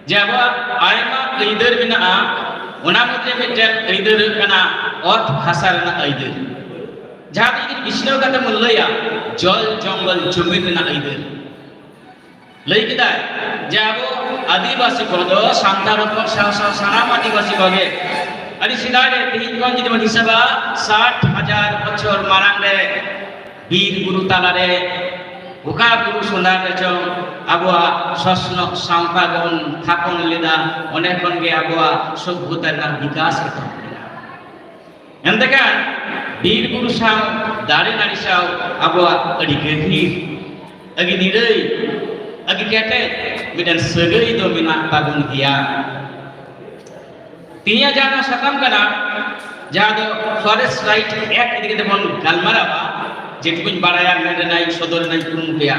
ᱡᱮ ᱟᱵᱚᱣᱟᱜ ᱟᱭᱢᱟ ᱟᱹᱭᱫᱟᱹᱨ ᱢᱮᱱᱟᱜᱼᱟ, ᱚᱱᱟ ᱢᱩᱫᱽᱨᱮ ᱢᱤᱫᱴᱮᱱ ᱟᱹᱭᱫᱟᱹᱨ ᱦᱩᱭᱩᱜ ᱠᱟᱱᱟ ᱚᱛ ᱦᱟᱥᱟ ᱨᱮᱱᱟᱜ ᱟᱹᱭᱫᱟᱹᱨ, ᱡᱟᱦᱟᱸ ᱫᱚ ᱡᱩᱫᱤ ᱵᱤᱪᱷᱱᱟᱹᱣ ᱠᱟᱛᱮ ᱵᱚᱱ ᱞᱟᱹᱭᱟ, ᱡᱚᱞ ᱡᱚᱝᱜᱚᱞ ᱡᱚᱢᱤᱱ ᱨᱮᱱᱟᱜ ᱟᱹᱭᱫᱟᱹᱨ᱾ ᱞᱟᱹᱭ ᱠᱮᱫᱟᱭ ᱡᱮ ᱟᱵᱚ ᱟᱹᱫᱤᱵᱟᱹᱥᱤ ᱠᱚᱫᱚ, ᱥᱟᱱᱛᱟᱲ ᱦᱚᱯᱚᱱ ᱥᱟᱶ ᱥᱟᱶ ᱥᱟᱱᱟᱢ ᱟᱹᱫᱤᱵᱟᱹᱥᱤ ᱠᱚᱜᱮ, ᱟᱹᱰᱤ ᱥᱮᱫᱟᱭ ᱨᱮ, ᱛᱮᱦᱮᱧ ᱠᱷᱚᱱ ᱡᱩᱫᱤ ᱵᱚᱱ ᱦᱤᱥᱟᱹᱵᱟ, ᱥᱟᱴ ᱦᱟᱡᱟᱨ ᱵᱚᱪᱷᱚᱨ ᱢᱟᱲᱟᱝ ᱨᱮ ᱵᱤᱨ ᱵᱩᱨᱩ ᱛᱟᱞᱟᱨᱮ ᱚᱠᱟ ᱵᱩᱨᱩ ᱥᱚᱸᱫᱷᱟᱲ ᱨᱮᱪᱚᱝ ᱟᱵᱚᱣᱟᱜ ᱥᱚᱥᱱᱚᱜ ᱥᱟᱶᱛᱟ ᱵᱚᱱ ᱛᱷᱟᱯᱚᱱ ᱞᱮᱫᱟ᱾ ᱚᱸᱰᱮ ᱠᱷᱚᱱ ᱜᱮ ᱟᱵᱚᱣᱟᱜ ᱥᱚᱵᱷᱚᱛᱟ ᱨᱮᱱᱟᱜ ᱵᱤᱠᱟᱥ ᱮᱛᱚᱦᱚᱵ ᱞᱮᱱᱟ᱾ ᱮᱱᱛᱮᱠᱷᱟᱱ ᱵᱤᱨ ᱵᱩᱨᱩ ᱥᱟᱶ, ᱫᱟᱨᱮ ᱱᱟᱹᱲᱤ ᱥᱟᱶ ᱟᱵᱚᱣᱟᱜ ᱟᱹᱰᱤ ᱜᱟᱹᱦᱤᱨ, ᱟᱹᱰᱤ ᱱᱤᱨᱟᱹᱭ, ᱟᱹᱰᱤ ᱠᱮᱴᱮᱡ ᱢᱤᱫᱴᱮᱱ ᱥᱟᱹᱜᱟᱹᱭ ᱫᱚ ᱢᱮᱱᱟᱜ ᱛᱟᱵᱚᱱ ᱜᱮᱭᱟ᱾ ᱛᱮᱦᱮᱧᱟᱜ ᱡᱟᱦᱟᱸ ᱱᱚᱣᱟ ᱥᱟᱛᱟᱢ ᱠᱟᱱᱟ, ᱡᱟᱦᱟᱸ ᱫᱚ Forest Right Act ᱤᱫᱤ ᱠᱟᱛᱮ ᱵᱚᱱ ᱜᱟᱞᱢᱟᱨᱟᱣᱟ, ᱡᱮᱴᱩᱠᱩᱧ ᱵᱟᱲᱟᱭᱟ ᱢᱮᱱ ᱨᱮᱱᱟᱜ ᱤᱧ ᱥᱚᱫᱚᱨ ᱨᱮᱱᱟᱜ ᱤᱧ ᱠᱩᱨᱩᱢᱩᱴᱩᱭᱟ᱾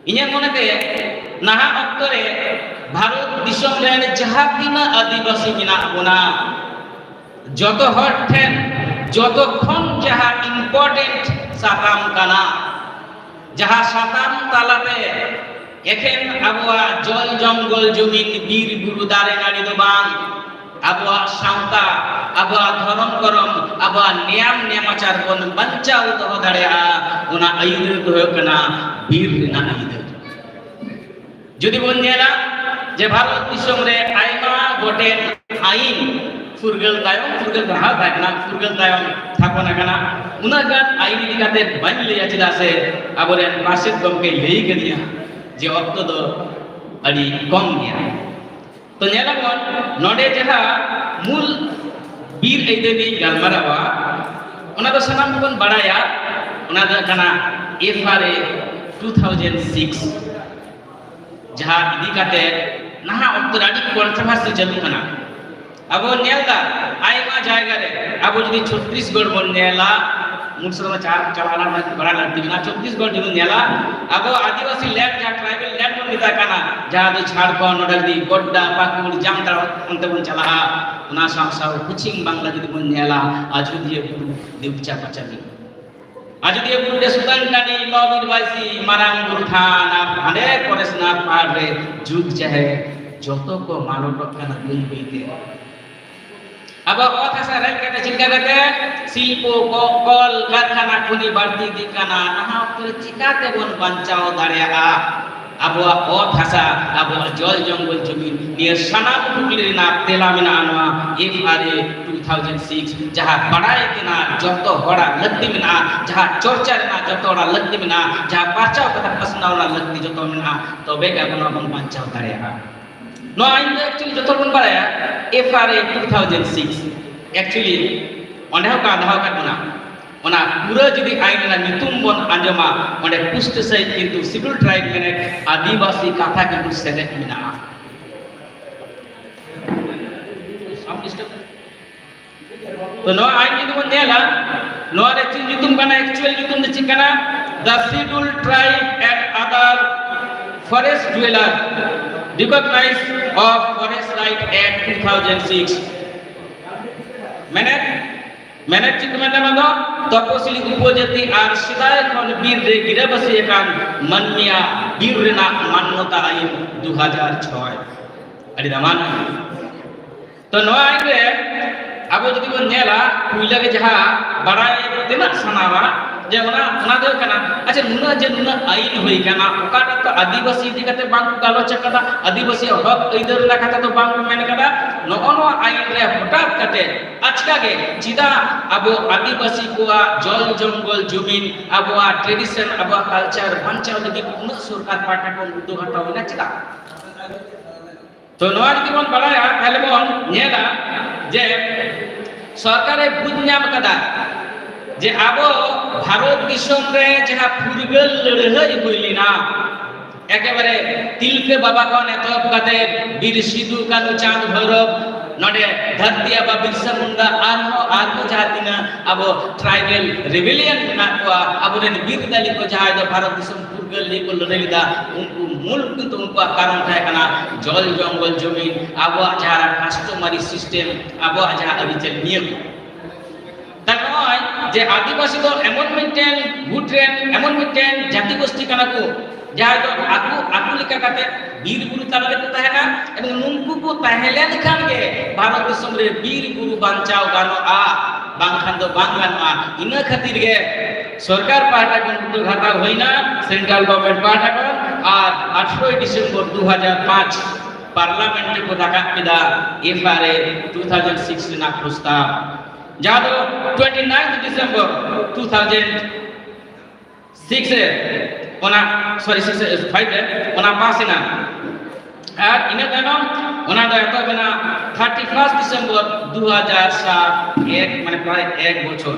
ᱤᱧᱟᱹᱜ ᱢᱚᱱᱮᱛᱮ ᱱᱟᱦᱟᱜ ᱚᱠᱛᱚ ᱨᱮ ᱵᱷᱟᱨᱚᱛ ᱫᱤᱥᱚᱢ ᱨᱮᱱ ᱡᱟᱦᱟᱸ ᱛᱤᱱᱟᱹᱜ ᱟᱹᱫᱤᱵᱟᱹᱥᱤ ᱢᱮᱱᱟᱜ ᱵᱚᱱᱟ, ᱡᱚᱛᱚ ᱦᱚᱲ ᱴᱷᱮᱱ ᱡᱚᱛᱚ ᱠᱷᱚᱱ ᱡᱟᱦᱟᱸ important ᱥᱟᱛᱟᱢ ᱠᱟᱱᱟ, ᱡᱟᱦᱟᱸ ᱥᱟᱛᱟᱢ ᱛᱟᱞᱟᱛᱮ ᱮᱠᱷᱮᱱ ᱟᱵᱚᱣᱟᱜ ᱡᱚᱞ ᱡᱚᱝᱜᱚᱞ ᱡᱚᱢᱤᱱ ᱵᱤᱨ ᱵᱩᱨᱩ ᱫᱟᱨᱮ ᱱᱟᱹᱲᱤ ᱫᱚ ᱵᱟᱝ, ᱟᱵᱚᱣᱟᱜ ᱥᱟᱶᱛᱟ, ᱟᱵᱚᱣᱟᱜ ᱫᱷᱚᱨᱚᱢ ᱠᱚᱨᱚᱢ, ᱟᱵᱚᱣᱟᱜ ᱱᱮᱭᱟᱢ ᱱᱮᱢᱟᱪᱟᱨ ᱵᱚᱱ ᱵᱟᱧᱪᱟᱣ ᱫᱚᱦᱚ ᱫᱟᱲᱮᱭᱟᱜᱼᱟ, ᱚᱱᱟ ᱟᱹᱭᱫᱟᱹᱨ ᱫᱚ ᱦᱩᱭᱩᱜ ᱠᱟᱱᱟ ᱵᱤᱨ ᱨᱮᱱᱟᱜ ᱟᱹᱭᱫᱟᱹᱨ᱾ ᱡᱩᱫᱤ ᱵᱚᱱ ᱧᱮᱞᱟ ᱡᱮ ᱵᱷᱟᱨᱚᱛ ᱫᱤᱥᱚᱢ ᱨᱮ ᱟᱭᱢᱟ ᱜᱚᱴᱮᱱ ᱟᱭᱤᱱ ᱯᱷᱩᱨᱜᱟᱹᱞ ᱛᱟᱭᱚᱢ, ᱯᱷᱩᱨᱜᱟᱹᱞ ᱫᱚ ᱱᱟᱦᱟᱜ ᱛᱟᱦᱮᱸ ᱠᱟᱱᱟ, ᱯᱷᱩᱨᱜᱟᱹᱞ ᱛᱟᱭᱚᱢ ᱛᱷᱟᱯᱚᱱ ᱟᱠᱟᱱᱟ, ᱩᱱᱟᱹᱜ ᱜᱟᱱ ᱟᱭᱤᱱ ᱤᱫᱤ ᱠᱟᱛᱮ ᱵᱟᱹᱧ ᱞᱟᱹᱭᱟ, ᱪᱮᱫᱟᱜ ᱥᱮ ᱟᱵᱚᱨᱮᱱ ᱯᱟᱨᱥᱮᱛ ᱜᱚᱢᱠᱮᱭ ᱞᱟᱹᱭ ᱠᱟᱫᱤᱧᱟ ᱡᱮ ᱚᱠᱛᱚ ᱫᱚ ᱟᱹᱰᱤ ᱠᱚᱢ ᱜᱮᱭᱟ᱾ ᱛᱚ ᱧᱮᱞᱟᱵᱚᱱ ᱱᱚᱰᱮ ᱡᱟᱦᱟᱸ ᱢᱩᱞ ᱵᱤᱨ ᱟᱹᱭᱫᱟᱹᱨᱤᱧ ᱜᱟᱞᱢᱟᱨᱟᱣᱟ, ᱚᱱᱟ ᱫᱚ ᱥᱟᱱᱟᱢ ᱠᱚᱵᱚᱱ ᱵᱟᱲᱟᱭᱟ, ᱚᱱᱟ ᱫᱚ ᱠᱟᱱᱟ F R A two thousand six, ᱡᱟᱦᱟᱸ ᱤᱫᱤ ᱠᱟᱛᱮ ᱱᱟᱦᱟᱜ ᱚᱠᱛᱚ ᱨᱮ ᱟᱹᱰᱤ controversy ᱪᱟᱹᱞᱩᱜ ᱠᱟᱱᱟ᱾ ᱟᱵᱚ ᱧᱮᱞ ᱫᱟ ᱟᱭᱢᱟ ᱡᱟᱭᱜᱟ ᱨᱮ, ᱟᱵᱚ ᱡᱩᱫᱤ ᱪᱷᱚᱛᱨᱤᱥᱜᱚᱲ ᱵᱚᱱ ᱧᱮᱞᱟ, ᱢᱩᱞ ᱥᱮᱫ ᱫᱚ ᱪᱟ-, ᱪᱟᱞᱟᱣ ᱞᱮᱱᱟ, ᱵᱟᱲᱟᱭ ᱞᱟᱹᱠᱛᱤ ᱢᱮᱱᱟᱜᱼᱟ᱾ ᱪᱷᱚᱛᱨᱤᱥᱜᱚᱲ ᱡᱩᱫᱤ ᱧᱮᱞᱟ, ᱟᱵᱚ ᱟᱹᱫᱤᱵᱟᱹᱥᱤ land, ᱡᱟᱦᱟᱸ tribal land ᱵᱚᱱ ᱢᱮᱛᱟᱜ ᱠᱟᱱᱟ, ᱡᱟᱦᱟᱸ ᱫᱚ ᱡᱷᱟᱲᱠᱷᱚᱸᱰ, ᱱᱚᱰᱮ ᱡᱩᱫᱤ ᱜᱚᱰᱰᱟ, ᱯᱟᱹᱠᱩᱲ, ᱡᱟᱢᱛᱟᱲᱟ ᱚᱱᱛᱮ ᱵᱚᱱ ᱪᱟᱞᱟᱜᱼᱟ, ᱚᱱᱟ ᱥᱟᱶ ᱥᱟᱶ ᱯᱚᱪᱷᱤᱢ ᱵᱟᱝᱞᱟ ᱡᱩᱫᱤ ᱵᱚᱱ ᱧᱮᱞᱟ, ᱟᱡᱚᱫᱤᱭᱟᱹ ᱵᱩᱨᱩ, ᱫᱮᱣᱪᱟ ᱯᱟᱪᱟᱢᱤ, ᱟᱡᱚᱫᱤᱭᱟᱹ ᱵᱩᱨᱩ ᱨᱮ ᱥᱩᱛᱟᱹᱱ ᱴᱟᱺᱰᱤ, ᱞᱚ ᱵᱤᱨ ᱵᱟᱹᱭᱥᱤ, ᱢᱟᱨᱟᱝ ᱵᱩᱨᱩ ᱛᱷᱟᱱ ᱟᱨ ᱦᱟᱸᱰᱮ ᱯᱚᱨᱮᱥᱱᱟᱛᱷ ᱯᱟᱦᱟᱲ ᱨᱮ ᱡᱩᱜᱽ ᱡᱟᱦᱮᱨ, ᱡᱚᱛᱚ ᱠᱚ ᱢᱟᱞᱚᱴᱚᱜ ᱠᱟᱱᱟ ᱵᱟᱹᱭ ᱵᱟᱹᱭ ᱛᱮ᱾ ᱟᱵᱚᱣᱟᱜ ᱚᱛ ᱦᱟᱥᱟ ᱨᱮᱡ ᱠᱟᱛᱮ ᱪᱤᱠᱟ ᱠᱟᱛᱮ ᱥᱤᱞᱯᱚ, ᱠᱚ-, ᱠᱚᱞ ᱠᱟᱨᱠᱷᱟᱱᱟ ᱠᱷᱚᱱᱤ ᱵᱟᱹᱲᱛᱤ ᱤᱫᱤᱜ ᱠᱟᱱᱟ, ᱱᱟᱦᱟᱜ ᱚᱠᱛᱚ ᱨᱮ ᱪᱤᱠᱟ ᱛᱮᱵᱚᱱ ᱵᱟᱧᱪᱟᱣ ᱫᱟᱲᱮᱭᱟᱜᱼᱟ? ᱟᱵᱚᱣᱟᱜ ᱚᱛ ᱦᱟᱥᱟ, ᱟᱵᱚᱣᱟᱜ ᱡᱚᱞ ᱡᱚᱝᱜᱚᱞ ᱡᱚᱢᱤᱱ, ᱱᱤᱭᱟᱹ ᱥᱟᱱᱟᱢ ᱠᱩᱠᱞᱤ ᱨᱮᱱᱟᱜ ᱛᱮᱞᱟ ᱢᱮᱱᱟᱜᱼᱟ ᱱᱚᱣᱟ F R A two thousand six, ᱡᱟᱦᱟᱸ ᱵᱟᱲᱟᱭ ᱨᱮᱱᱟᱜ ᱡᱚᱛᱚ ᱦᱚᱲᱟᱜ ᱞᱟᱹᱠᱛᱤ ᱢᱮᱱᱟᱜᱼᱟ, ᱡᱟᱦᱟᱸ ᱪᱚᱨᱪᱟ ᱨᱮᱱᱟᱜ ᱡᱚᱛᱚ ᱦᱚᱲᱟᱜ ᱞᱟᱹᱠᱛᱤ ᱢᱮᱱᱟᱜᱼᱟ, ᱡᱟᱦᱟᱸ ᱯᱟᱨᱪᱟᱣ ᱠᱟᱛᱷᱟ ᱯᱟᱥᱱᱟᱣ ᱨᱮᱱᱟᱜ ᱞᱟᱹᱠᱛᱤ ᱡᱚᱛᱚ ᱢᱮᱱᱟᱜᱼᱟ, ᱛᱚᱵᱮ ᱜᱮ ᱟᱵᱚ ᱱᱚᱣᱟ ᱵᱚᱱ ᱵᱟᱧᱪᱟᱣ ᱫᱟᱲᱮᱭᱟᱜᱼᱟ᱾ ᱱᱚᱣᱟ ᱟᱹᱭᱤᱱ ᱫᱚ actually ᱡᱚᱛᱚ ᱦᱚᱲ ᱵᱚᱱ ᱵᱟᱲᱟᱭᱟ, F R A two thousand six, actually ᱚᱸᱰᱮ ᱦᱚᱸ ᱠᱚ ᱟᱸᱫᱷᱟᱣ ᱟᱠᱟᱫ ᱵᱚᱱᱟ᱾ ᱚᱱᱟ ᱯᱩᱨᱟᱹ ᱡᱩᱫᱤ ᱟᱹᱭᱤᱱ ᱨᱮᱱᱟᱜ ᱧᱩᱛᱩᱢ ᱵᱚᱱ ᱟᱸᱡᱚᱢᱟ, ᱚᱸᱰᱮ ᱯᱩᱥᱴᱟᱹ ᱥᱟᱹᱦᱤᱡ ᱠᱤᱱᱛᱩ Scheduled Tribe ᱢᱮᱱᱮᱫ ᱟᱹᱫᱤᱵᱟᱹᱥᱤ ᱠᱟᱛᱷᱟ ᱠᱤᱱᱛᱩ ᱥᱮᱞᱮᱫ ᱢᱮᱱᱟᱜᱼᱟ᱾ Sound disturb? ᱛᱚ ᱱᱚᱣᱟ ᱟᱹᱭᱤᱱ ᱡᱩᱫᱤ ᱵᱚᱱ ᱧᱮᱞᱟ, ᱱᱚᱣᱟ ᱨᱮ ᱪᱮᱫ ᱧᱩᱛᱩᱢ ᱠᱟᱱᱟ, actual ᱧᱩᱛᱩᱢ ᱫᱚ ᱪᱮᱫ ᱠᱟᱱᱟ? The Scheduled Tribe and Other Forest Dweller Recognized of Forest Right Act two thousand six. ᱢᱮᱱᱮᱫ, ᱢᱮᱱᱮᱫ ᱪᱮᱫ ᱠᱚ ᱢᱮᱱᱫᱟ ᱱᱚᱣᱟ ᱫᱚ? ᱛᱚᱯᱚᱥᱤᱞᱤ ᱩᱯᱚᱡᱟᱹᱛᱤ ᱟᱨ ᱥᱮᱫᱟᱭ ᱠᱷᱚᱱ ᱵᱤᱨ ᱨᱮ ᱜᱤᱨᱟᱹᱵᱟᱹᱥᱤ ᱟᱠᱟᱱ ᱢᱟᱹᱱᱢᱤᱭᱟᱜ ᱵᱤᱨ ᱨᱮᱱᱟᱜ ᱢᱟᱱᱱᱚᱛᱟ ᱟᱹᱭᱤᱱ ᱫᱩ ᱦᱟᱡᱟᱨ ᱪᱷᱚᱭ᱾ ᱟᱹᱰᱤ ᱫᱟᱢᱟᱱ᱾ ᱛᱚ ᱱᱚᱣᱟ ᱟᱹᱭᱤᱱ ᱨᱮ ᱟᱵᱚ ᱡᱩᱫᱤ ᱵᱚᱱ ᱧᱮᱞᱟ, ᱯᱩᱭᱞᱟᱹ ᱜᱮ ᱡᱟᱦᱟᱸ ᱵᱟᱲᱟᱭ ᱛᱮᱱᱟᱜ ᱥᱟᱱᱟᱣᱟ, ᱡᱮ ᱚᱱᱟ, ᱚᱱᱟ ᱫᱚ ᱦᱩᱭᱩᱜ ᱠᱟᱱᱟ, ᱟᱪᱪᱷᱟ, ᱱᱩᱱᱟᱹᱜ ᱡᱮ ᱱᱩᱱᱟᱹᱜ ᱟᱹᱭᱤᱱ ᱦᱩᱭ ᱠᱟᱱᱟ, ᱚᱠᱟᱴᱟᱜ ᱫᱚ ᱟᱹᱫᱤᱵᱟᱹᱥᱤ ᱤᱫᱤ ᱠᱟᱛᱮ ᱵᱟᱝ ᱠᱚ ᱜᱟᱞᱚᱪ ᱟᱠᱟᱫᱟ, ᱟᱹᱫᱤᱵᱟᱹᱥᱤ ᱦᱚᱠ ᱟᱹᱭᱫᱟᱹᱨ ᱨᱮᱱᱟᱜ ᱠᱟᱛᱷᱟ ᱫᱚ ᱵᱟᱝ ᱠᱚ ᱢᱮᱱ ᱟᱠᱟᱫᱟ᱾ ᱱᱚᱜᱼᱚ ᱱᱚᱣᱟ ᱟᱹᱭᱤᱱ ᱨᱮ ᱦᱚᱴᱟᱛ ᱠᱟᱛᱮ ᱟᱪᱠᱟ ᱜᱮ ᱪᱮᱫᱟᱜ ᱟᱵᱚ ᱟᱹᱫᱤᱵᱟᱹᱥᱤ ᱠᱚᱣᱟᱜ ᱡᱚᱞ ᱡᱚᱝᱜᱚᱞ ᱡᱩᱢᱤᱱ, ᱟᱵᱚᱣᱟᱜ tradition, ᱟᱵᱚᱣᱟᱜ culture ᱵᱟᱧᱪᱟᱣ ᱞᱟᱹᱜᱤᱫ ᱩᱱᱟᱹᱜ ᱥᱚᱨᱠᱟᱨ ᱯᱟᱦᱴᱟ ᱠᱷᱚᱱ ᱩᱫᱽᱫᱳᱜ ᱦᱟᱛᱟᱣ ᱦᱩᱭᱱᱟ? ᱪᱮᱫᱟᱜ? ᱛᱚ ᱱᱚᱣᱟ ᱡᱩᱫᱤ ᱵᱚᱱ ᱵᱟᱲᱟᱭᱟ, ᱛᱟᱦᱞᱮ ᱵᱚᱱ ᱧᱮᱞᱟ ᱡᱮ ᱥᱚᱨᱠᱟᱨᱮ ᱵᱩᱡᱽ ᱧᱟᱢ ᱠᱟᱫᱟ ᱡᱮ ᱟᱵᱚ ᱵᱷᱟᱨᱚᱛ ᱫᱤᱥᱚᱢ ᱨᱮ ᱡᱟᱦᱟᱸ ᱯᱷᱩᱨᱜᱟᱹᱞ ᱞᱟᱹᱲᱦᱟᱹᱭ ᱦᱩᱭ ᱞᱮᱱᱟ, ᱮᱠᱮᱵᱟᱨᱮ ᱛᱤᱞᱠᱟᱹ ᱵᱟᱵᱟ ᱠᱷᱚᱱ ᱮᱛᱚᱦᱚᱵ ᱠᱟᱛᱮ ᱵᱤᱨ ᱥᱤᱫᱩ, ᱠᱟᱹᱱᱩ, ᱪᱟᱸᱫᱽ, ᱵᱷᱳᱭᱨᱚᱵ, ᱱᱚᱰᱮ ᱫᱷᱟᱹᱨᱛᱤ ᱟᱵᱟ ᱵᱤᱨᱥᱟ ᱢᱩᱱᱰᱟ, ᱟᱨᱦᱚᱸ, ᱟᱨᱦᱚᱸ ᱡᱟᱦᱟᱸ ᱛᱤᱱᱟᱹᱜ ᱟᱵᱚ tribal rebellion ᱢᱮᱱᱟᱜ ᱠᱚᱣᱟ, ᱟᱵᱚᱨᱮᱱ ᱵᱤᱨ ᱫᱟᱹᱞᱤ ᱠᱚ ᱡᱟᱦᱟᱸᱭ ᱫᱚ ᱵᱷᱟᱨᱚᱛ ᱫᱤᱥᱚᱢ ᱯᱷᱩᱨᱜᱟᱹᱞ ᱞᱟᱹᱜᱤᱫ ᱠᱚ ᱞᱟᱹᱲᱦᱟᱹᱭ ᱞᱮᱫᱟ, ᱩᱱᱠᱩ ᱢᱩᱞ ᱠᱤᱱᱛᱩ ᱩᱱᱠᱩᱣᱟᱜ ᱠᱟᱨᱚᱱ ᱛᱟᱦᱮᱸ ᱠᱟᱱᱟ ᱡᱚᱞ ᱡᱚᱝᱜᱚᱞ ᱡᱚᱢᱤᱱ, ᱟᱵᱚᱣᱟᱜ ᱡᱟᱦᱟᱸ customary system, ᱟᱵᱚᱣᱟᱜ ᱡᱟᱦᱟᱸ ᱟᱹᱨᱤᱪᱟᱹᱞᱤ, ᱱᱤᱭᱟᱹ ᱠᱚ᱾ ᱛᱟᱦᱞᱮ ᱱᱚᱜᱼᱚᱭ ᱡᱮ ᱟᱹᱫᱤᱵᱟᱹᱥᱤ ᱫᱚ ᱮᱢᱚᱱ ᱢᱤᱫᱴᱮᱱ ᱜᱩᱴ ᱨᱮᱱ, ᱮᱢᱚᱱ ᱢᱤᱫᱴᱮᱱ ᱡᱟᱹᱛᱤ ᱜᱳᱥᱴᱤ ᱠᱟᱱᱟ ᱠᱚ, ᱡᱟᱦᱟᱸᱭ ᱫᱚ ᱟᱠᱚ, ᱟᱠᱚ ᱞᱮᱠᱟ ᱠᱟᱛᱮ ᱵᱤᱨ ᱵᱩᱨᱩ ᱛᱟᱞᱟ ᱨᱮᱠᱚ ᱛᱟᱦᱮᱱᱟ, ᱮᱵᱚᱝ ᱱᱩᱠᱩ ᱠᱚ ᱛᱟᱦᱮᱸ ᱞᱮᱱᱠᱷᱟᱱ ᱜᱮ ᱵᱷᱟᱨᱚᱛ ᱫᱤᱥᱚᱢ ᱨᱮ ᱵᱤᱨ ᱵᱩᱨᱩ ᱵᱟᱧᱪᱟᱣ ᱜᱟᱱᱚᱜᱼᱟ, ᱵᱟᱝᱠᱷᱟᱱ ᱫᱚ ᱵᱟᱝ ᱜᱟᱱᱚᱜᱼᱟ᱾ ᱤᱱᱟᱹ ᱠᱷᱟᱹᱛᱤᱨ ᱜᱮ ᱥᱚᱨᱠᱟᱨ ᱯᱟᱦᱴᱟ ᱠᱷᱚᱱ ᱩᱫᱽᱫᱳᱜᱽ ᱦᱟᱛᱟᱣ ᱦᱩᱭᱱᱟ, central government ᱯᱟᱦᱴᱟ ᱠᱷᱚᱱ, ᱟᱨ ᱟᱴᱷᱨᱚᱭ ᱰᱤᱥᱮᱢᱵᱚᱨ ᱫᱩ ᱦᱟᱡᱟᱨ ᱯᱟᱸᱪ parliament ᱨᱮᱠᱚ ᱨᱟᱠᱟᱵ ᱠᱮᱫᱟ F R A two thousand six ᱨᱮᱱᱟᱜ ᱯᱨᱚᱥᱛᱟᱵ, ᱡᱟᱦᱟᱸ ᱫᱚ twenty ninth December two thousand six ᱨᱮ ᱚᱱᱟ, sorry, six ᱨᱮ, five ᱨᱮ ᱚᱱᱟ ᱯᱟᱥ ᱮᱱᱟ᱾ ᱟᱨ ᱤᱱᱟᱹ ᱛᱟᱭᱱᱚᱢ ᱚᱱᱟ ᱫᱚ ᱮᱛᱚᱦᱚᱵ ᱮᱱᱟ thirty first December ᱫᱩ ᱦᱟᱡᱟᱨ ᱥᱟᱛ, ᱮᱠ, ᱢᱟᱱᱮ ᱯᱨᱟᱭ ᱮᱠ ᱵᱚᱪᱷᱚᱨ᱾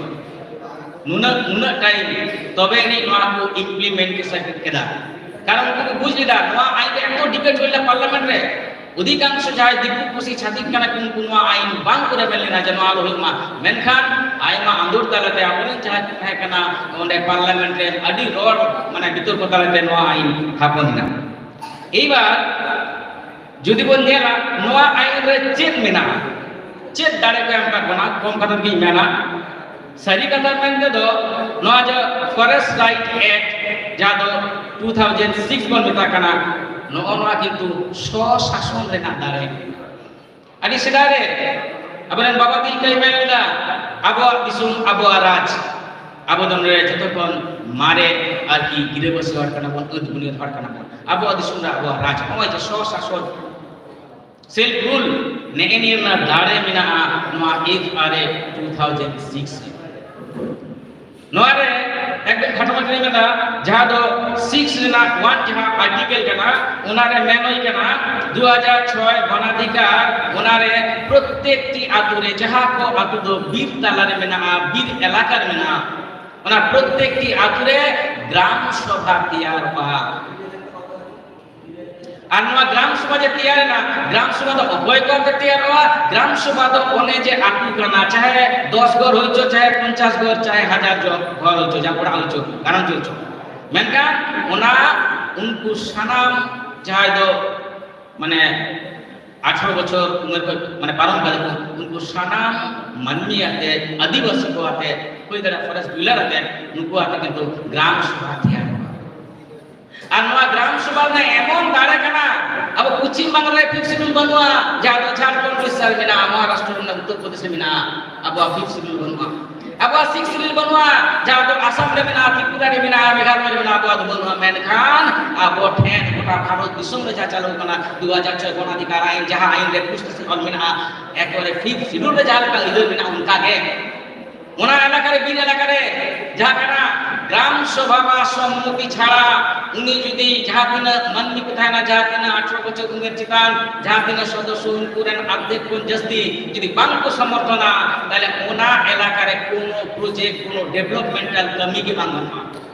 ᱱᱩᱱᱟᱹᱜ, ᱱᱩᱱᱟᱹᱜ time ᱛᱚᱵᱮ ᱟᱹᱱᱤᱡ ᱱᱚᱣᱟ ᱠᱚ implement ᱠᱮᱫᱟ᱾ ᱠᱟᱨᱚᱱ ᱩᱱᱠᱩ ᱠᱚ ᱵᱩᱡᱽ ᱞᱮᱫᱟ ᱱᱚᱣᱟ ᱟᱹᱭᱤᱱ ᱨᱮ ᱮᱛᱚ debate ᱦᱩᱭ ᱞᱮᱱᱟ parliament ᱨᱮ, ᱚᱫᱷᱤᱠᱟᱝᱥᱚ ᱡᱟᱦᱟᱸᱭ ᱫᱤᱠᱩ ᱯᱩᱥᱤ ᱪᱷᱟᱹᱛᱤᱠ ᱠᱟᱱᱟ ᱠᱚ, ᱩᱱᱠᱩ ᱱᱚᱣᱟ ᱟᱹᱭᱤᱱ ᱵᱟᱝ ᱠᱚ ᱨᱮᱵᱮᱱ ᱞᱮᱱᱟ ᱡᱮ ᱱᱚᱣᱟ ᱟᱞᱚ ᱦᱩᱭᱩᱜ ᱢᱟ, ᱢᱮᱱᱠᱷᱟᱱ ᱟᱭᱢᱟ ᱟᱸᱫᱳᱲ ᱛᱟᱞᱟᱛᱮ ᱟᱵᱚᱨᱮᱱ ᱡᱟᱦᱟᱸᱭ ᱠᱚ ᱛᱟᱦᱮᱸ ᱠᱟᱱᱟ ᱚᱸᱰᱮ parliament ᱨᱮ ᱟᱹᱰᱤ ᱨᱚᱲ, ᱢᱟᱱᱮ ᱵᱤᱛᱚᱨᱠᱚ ᱛᱟᱞᱟᱛᱮ ᱱᱚᱣᱟ ᱟᱹᱭᱤᱱ ᱛᱷᱟᱯᱚᱱ ᱮᱱᱟ᱾ ᱮᱭᱵᱟᱨ ᱡᱩᱫᱤ ᱵᱚᱱ ᱧᱮᱞᱟ ᱱᱚᱣᱟ ᱟᱹᱭᱤᱱ ᱨᱮ ᱪᱮᱫ ᱢᱮᱱᱟᱜᱼᱟ, ᱪᱮᱫ ᱫᱟᱲᱮ ᱠᱚ ᱮᱢ ᱟᱠᱟᱫ ᱵᱚᱱᱟ, ᱠᱚᱢ ᱠᱟᱛᱷᱟ ᱛᱮᱜᱤᱧ ᱢᱮᱱᱟ, ᱥᱟᱹᱨᱤ ᱠᱟᱛᱷᱟ ᱢᱮᱱ ᱛᱮᱫᱚ ᱱᱚᱣᱟ ᱡᱮ Forest Right Act ᱡᱟᱦᱟᱸ ᱫᱚ two thousand six ᱵᱚᱱ ᱢᱮᱛᱟᱜ ᱠᱟᱱᱟ, ᱱᱚᱜᱼᱚ ᱱᱚᱣᱟ ᱠᱤᱱᱛᱩ ᱥᱚ ᱥᱟᱥᱚᱱ ᱨᱮᱱᱟᱜ ᱫᱟᱲᱮ᱾ ᱟᱹᱰᱤ ᱥᱮᱫᱟᱭ ᱨᱮ ᱟᱵᱚᱨᱮᱱ ᱵᱟᱵᱟ ᱛᱤᱞᱠᱟᱹᱭ ᱢᱮᱱ ᱞᱮᱫᱟ, "ᱟᱵᱚᱣᱟᱜ ᱫᱤᱥᱚᱢ, ᱟᱵᱚᱣᱟᱜ ᱨᱟᱡᱽ, ᱟᱵᱚ ᱫᱚ ᱱᱚᱰᱮ ᱡᱚᱛᱚ ᱠᱷᱚᱱ ᱢᱟᱨᱮ ᱟᱨᱠᱤ ᱜᱤᱨᱟᱹᱵᱟᱹᱥᱤ ᱦᱚᱲ ᱠᱟᱱᱟ ᱵᱚᱱ, ᱟᱹᱫ ᱵᱩᱱᱤᱭᱟᱹᱫ ᱦᱚᱲ ᱠᱟᱱᱟ ᱵᱚᱱ᱾ ᱟᱵᱚᱣᱟᱜ ᱫᱤᱥᱚᱢ ᱨᱮ ᱟᱵᱚᱣᱟᱜ ᱨᱟᱡᱽ, ᱱᱚᱜᱼᱚᱭ ᱡᱮ ᱥᱚ ᱥᱟᱥᱚᱱ, ᱥᱮᱞᱯ ᱨᱩᱞ, ᱱᱮᱜᱼᱮ ᱱᱤᱭᱟᱹ ᱨᱮᱱᱟᱜ ᱫᱟᱲᱮ ᱢᱮᱱᱟᱜᱼᱟ ᱱᱚᱣᱟ F R A two thousand six ᱨᱮ᱾ ᱱᱚᱣᱟ ᱨᱮ ᱮᱠᱫᱚᱢ ᱠᱷᱟᱴᱚ ᱢᱟᱪᱷᱟ ᱨᱮ ᱢᱮᱱᱟᱜᱼᱟ, ᱡᱟᱦᱟᱸ ᱫᱚ six ᱨᱮᱱᱟᱜ one ᱡᱟᱦᱟᱸ article ᱠᱟᱱᱟ, ᱚᱱᱟ ᱨᱮ ᱢᱮᱱ ᱦᱩᱭ ᱠᱟᱱᱟ, ᱫᱩ ᱦᱟᱡᱟᱨ ᱪᱷᱚᱭ ᱜᱚᱱᱟᱫᱷᱤᱠᱟᱨ, ᱚᱱᱟ ᱨᱮ ᱯᱨᱚᱛᱮᱠᱴᱤ ᱟᱛᱳ ᱨᱮ, ᱡᱟᱦᱟᱸ ᱠᱚ ᱟᱛᱳ ᱫᱚ ᱵᱤᱨ ᱛᱟᱞᱟ ᱨᱮ ᱢᱮᱱᱟᱜᱼᱟ, ᱵᱤᱨ ᱮᱞᱟᱠᱟ ᱨᱮ ᱢᱮᱱᱟᱜᱼᱟ, ᱚᱱᱟ ᱯᱨᱚᱛᱮᱠᱴᱤ ᱟᱛᱳ ᱨᱮ ᱜᱨᱟᱢ ᱥᱚᱵᱷᱟ ᱛᱮᱭᱟᱨᱚᱜᱼᱟ᱾ ᱟᱨ ᱱᱚᱣᱟ ᱜᱨᱟᱢ ᱥᱚᱵᱷᱟ ᱡᱮ ᱛᱮᱭᱟᱨᱮᱱᱟ, ᱜᱨᱟᱢ ᱥᱚᱵᱷᱟ ᱫᱚ ᱚᱠᱚᱭ ᱠᱚ ᱟᱛᱮ ᱛᱮᱭᱟᱨᱚᱜᱼᱟ? ᱜᱨᱟᱢ ᱥᱚᱵᱷᱟ ᱫᱚ ᱚᱱᱮ ᱡᱮ ᱟᱹᱛᱩ ᱠᱟᱱᱟ, ᱪᱟᱦᱮ ᱫᱚᱥ ᱜᱷᱚᱨ ᱦᱩᱭ ᱦᱚᱪᱚ, ᱪᱟᱦᱮ ᱯᱚᱧᱪᱟᱥ ᱜᱷᱚᱨ, ᱪᱟᱦᱮ ᱦᱟᱡᱟᱨ ᱡᱚ-, ᱜᱷᱚᱨ ᱦᱩᱭ ᱦᱚᱪᱚ, ᱡᱟᱦᱟᱸ ᱚᱲᱟᱜ ᱦᱩᱭ ᱦᱚᱪᱚ, ᱜᱷᱟᱨᱚᱸᱡᱽ ᱦᱩᱭ ᱦᱚᱪᱚ, ᱢᱮᱱᱠᱷᱟᱱ ᱚᱱᱟ ᱩᱱᱠᱩ ᱥᱟᱱᱟᱢ ᱡᱟᱦᱟᱸᱭ ᱫᱚ ᱢᱟᱱᱮ ᱟᱴᱷᱟᱨᱚ ᱵᱚᱪᱷᱚᱨ ᱩᱢᱮᱨ ᱠᱷᱚᱱ ᱢᱟᱱᱮ ᱯᱟᱨᱚᱢ ᱠᱟᱛᱮ ᱠᱚ, ᱩᱱᱠᱩ ᱥᱟᱱᱟᱢ ᱢᱟᱹᱱᱢᱤ ᱟᱛᱮ, ᱟᱹᱫᱤᱵᱟᱹᱥᱤ ᱠᱚ ᱟᱛᱮ, ᱦᱩᱭ ᱫᱟᱲᱮᱭᱟᱜᱼᱟ ᱯᱷᱚᱨᱮᱥᱴ ᱰᱤᱞᱟᱨ ᱟᱛᱮ, ᱱᱩᱠᱩ ᱟᱛᱮ ᱠᱤᱱᱛᱩ ᱜᱨᱟᱢ ᱥᱚᱵᱷᱟ ᱛᱮᱭᱟᱨᱚᱜᱼᱟ᱾ ᱟᱨ ᱱᱚᱣᱟ ᱜᱨᱟᱢ ᱥᱚᱵᱷᱟ ᱨᱮᱱᱟᱜ ᱮᱢᱚᱱ ᱫᱟᱲᱮ ᱠᱟᱱᱟ, ᱟᱵᱚ ᱯᱚᱪᱷᱤᱢ ᱵᱟᱝᱞᱟ ᱨᱮ ᱯᱷᱤᱯᱛᱷ ᱥᱤᱰᱩᱞ ᱵᱟᱹᱱᱩᱜᱼᱟ, ᱡᱟᱦᱟᱸ ᱫᱚ ᱡᱷᱟᱲᱠᱷᱚᱸᱰ ᱩᱲᱤᱥᱥᱟ ᱨᱮ ᱢᱮᱱᱟᱜᱼᱟ, ᱢᱚᱦᱟᱨᱟᱥᱴᱨᱚ ᱨᱮ ᱢᱮᱱᱟᱜᱼᱟ, ᱩᱛᱛᱚᱨ ᱯᱨᱚᱫᱮᱥ ᱨᱮ ᱢᱮᱱᱟᱜᱼᱟ, ᱟᱵᱚᱣᱟᱜ ᱯᱷᱤᱯᱛᱷ ᱥᱤᱰᱩᱞ ᱵᱟᱹᱱᱩᱜᱼᱟ᱾ ᱟᱵᱚᱣᱟᱜ ᱥᱤᱠᱥᱛᱷ ᱥᱤᱰᱩᱞ ᱵᱟᱹᱱᱩᱜᱼᱟ, ᱡᱟᱦᱟᱸ ᱫᱚ ᱟᱥᱟᱢ ᱨᱮ ᱢᱮᱱᱟᱜᱼᱟ, ᱛᱨᱤᱯᱩᱨᱟ ᱨᱮ ᱢᱮᱱᱟᱜᱼᱟ, ᱢᱮᱜᱷᱟᱞᱚᱭ ᱨᱮ ᱢᱮᱱᱟᱜᱼᱟ, ᱟᱵᱚᱣᱟᱜ ᱫᱚ ᱵᱟᱹᱱᱩᱜᱼᱟ᱾ ᱢᱮᱱᱠᱷᱟᱱ ᱟᱵᱚ ᱴᱷᱮᱱ ᱜᱚᱴᱟ ᱵᱷᱟᱨᱚᱛ ᱫᱤᱥᱚᱢ ᱨᱮ ᱡᱟᱦᱟᱸ ᱪᱟᱹᱞᱩ ᱠᱟᱱᱟ, ᱫᱩ ᱦᱟᱡᱟᱨ ᱪᱷᱚᱭ ᱜᱚᱱᱟᱫᱷᱤᱠᱟᱨ ᱟᱭᱤᱱ, ᱡᱟᱦᱟᱸ ᱟᱭᱤᱱ ᱨᱮ ᱯᱩᱥᱴᱤ ᱥᱮ ᱚᱞ ᱢᱮᱱᱟᱜᱼᱟ, ᱮᱠᱵᱟᱨᱮ ᱯᱷᱤᱯᱛᱷ ᱥᱤᱰᱩᱞ ᱨᱮ ᱡᱟᱦᱟᱸ ᱞᱮᱠᱟ ᱟᱹᱭᱫᱟᱹᱨ ᱢᱮᱱᱟᱜᱼᱟ, ᱚᱱᱠᱟ ᱜᱮ ᱚᱱᱟ ᱮᱞᱟᱠᱟ ᱨᱮ, ᱵᱤᱨ ᱮᱞᱟᱠᱟ ᱨᱮ ᱡᱟᱦᱟᱸ ᱠᱟᱱᱟ, ᱜᱨᱟᱢ ᱥᱚᱵᱷᱟ ᱵᱟ ᱥᱚᱢᱢᱚᱛᱤ ᱪᱷᱟᱲᱟ ᱩᱱᱤ ᱡᱩᱫᱤ ᱡᱟᱦᱟᱸ ᱛᱤᱱᱟᱹᱜ ᱢᱟᱹᱱᱢᱤ ᱠᱚ ᱛᱟᱦᱮᱱᱟ, ᱡᱟᱦᱟᱸ ᱛᱤᱱᱟᱹᱜ ᱟᱴᱷᱨᱚ ᱵᱚᱪᱷᱚᱨ ᱩᱢᱮᱨ ᱪᱮᱛᱟᱱ ᱡᱟᱦᱟᱸ ᱛᱤᱱᱟᱹᱜ ᱥᱚᱫᱚᱥᱥᱚ, ᱩᱱᱠᱩ ᱨᱮᱱ ᱟᱫᱷᱮᱠ ᱠᱷᱚᱱ ᱡᱟᱹᱥᱛᱤ ᱡᱩᱫᱤ ᱵᱟᱝ ᱠᱚ ᱥᱚᱢᱚᱨᱛᱷᱚᱱᱟ, ᱛᱟᱦᱞᱮ ᱚᱱᱟ ᱮᱞᱟᱠᱟ ᱨᱮ ᱠᱳᱱᱳ ᱯᱨᱚᱡᱮᱠᱴ, ᱠᱳᱱᱳ ᱰᱮᱵᱷᱞᱚᱯᱢᱮᱱᱴᱟᱞ ᱠᱟᱹᱢᱤ ᱜᱮ ᱵᱟᱝ ᱜᱟᱱᱚᱜᱼᱟ᱾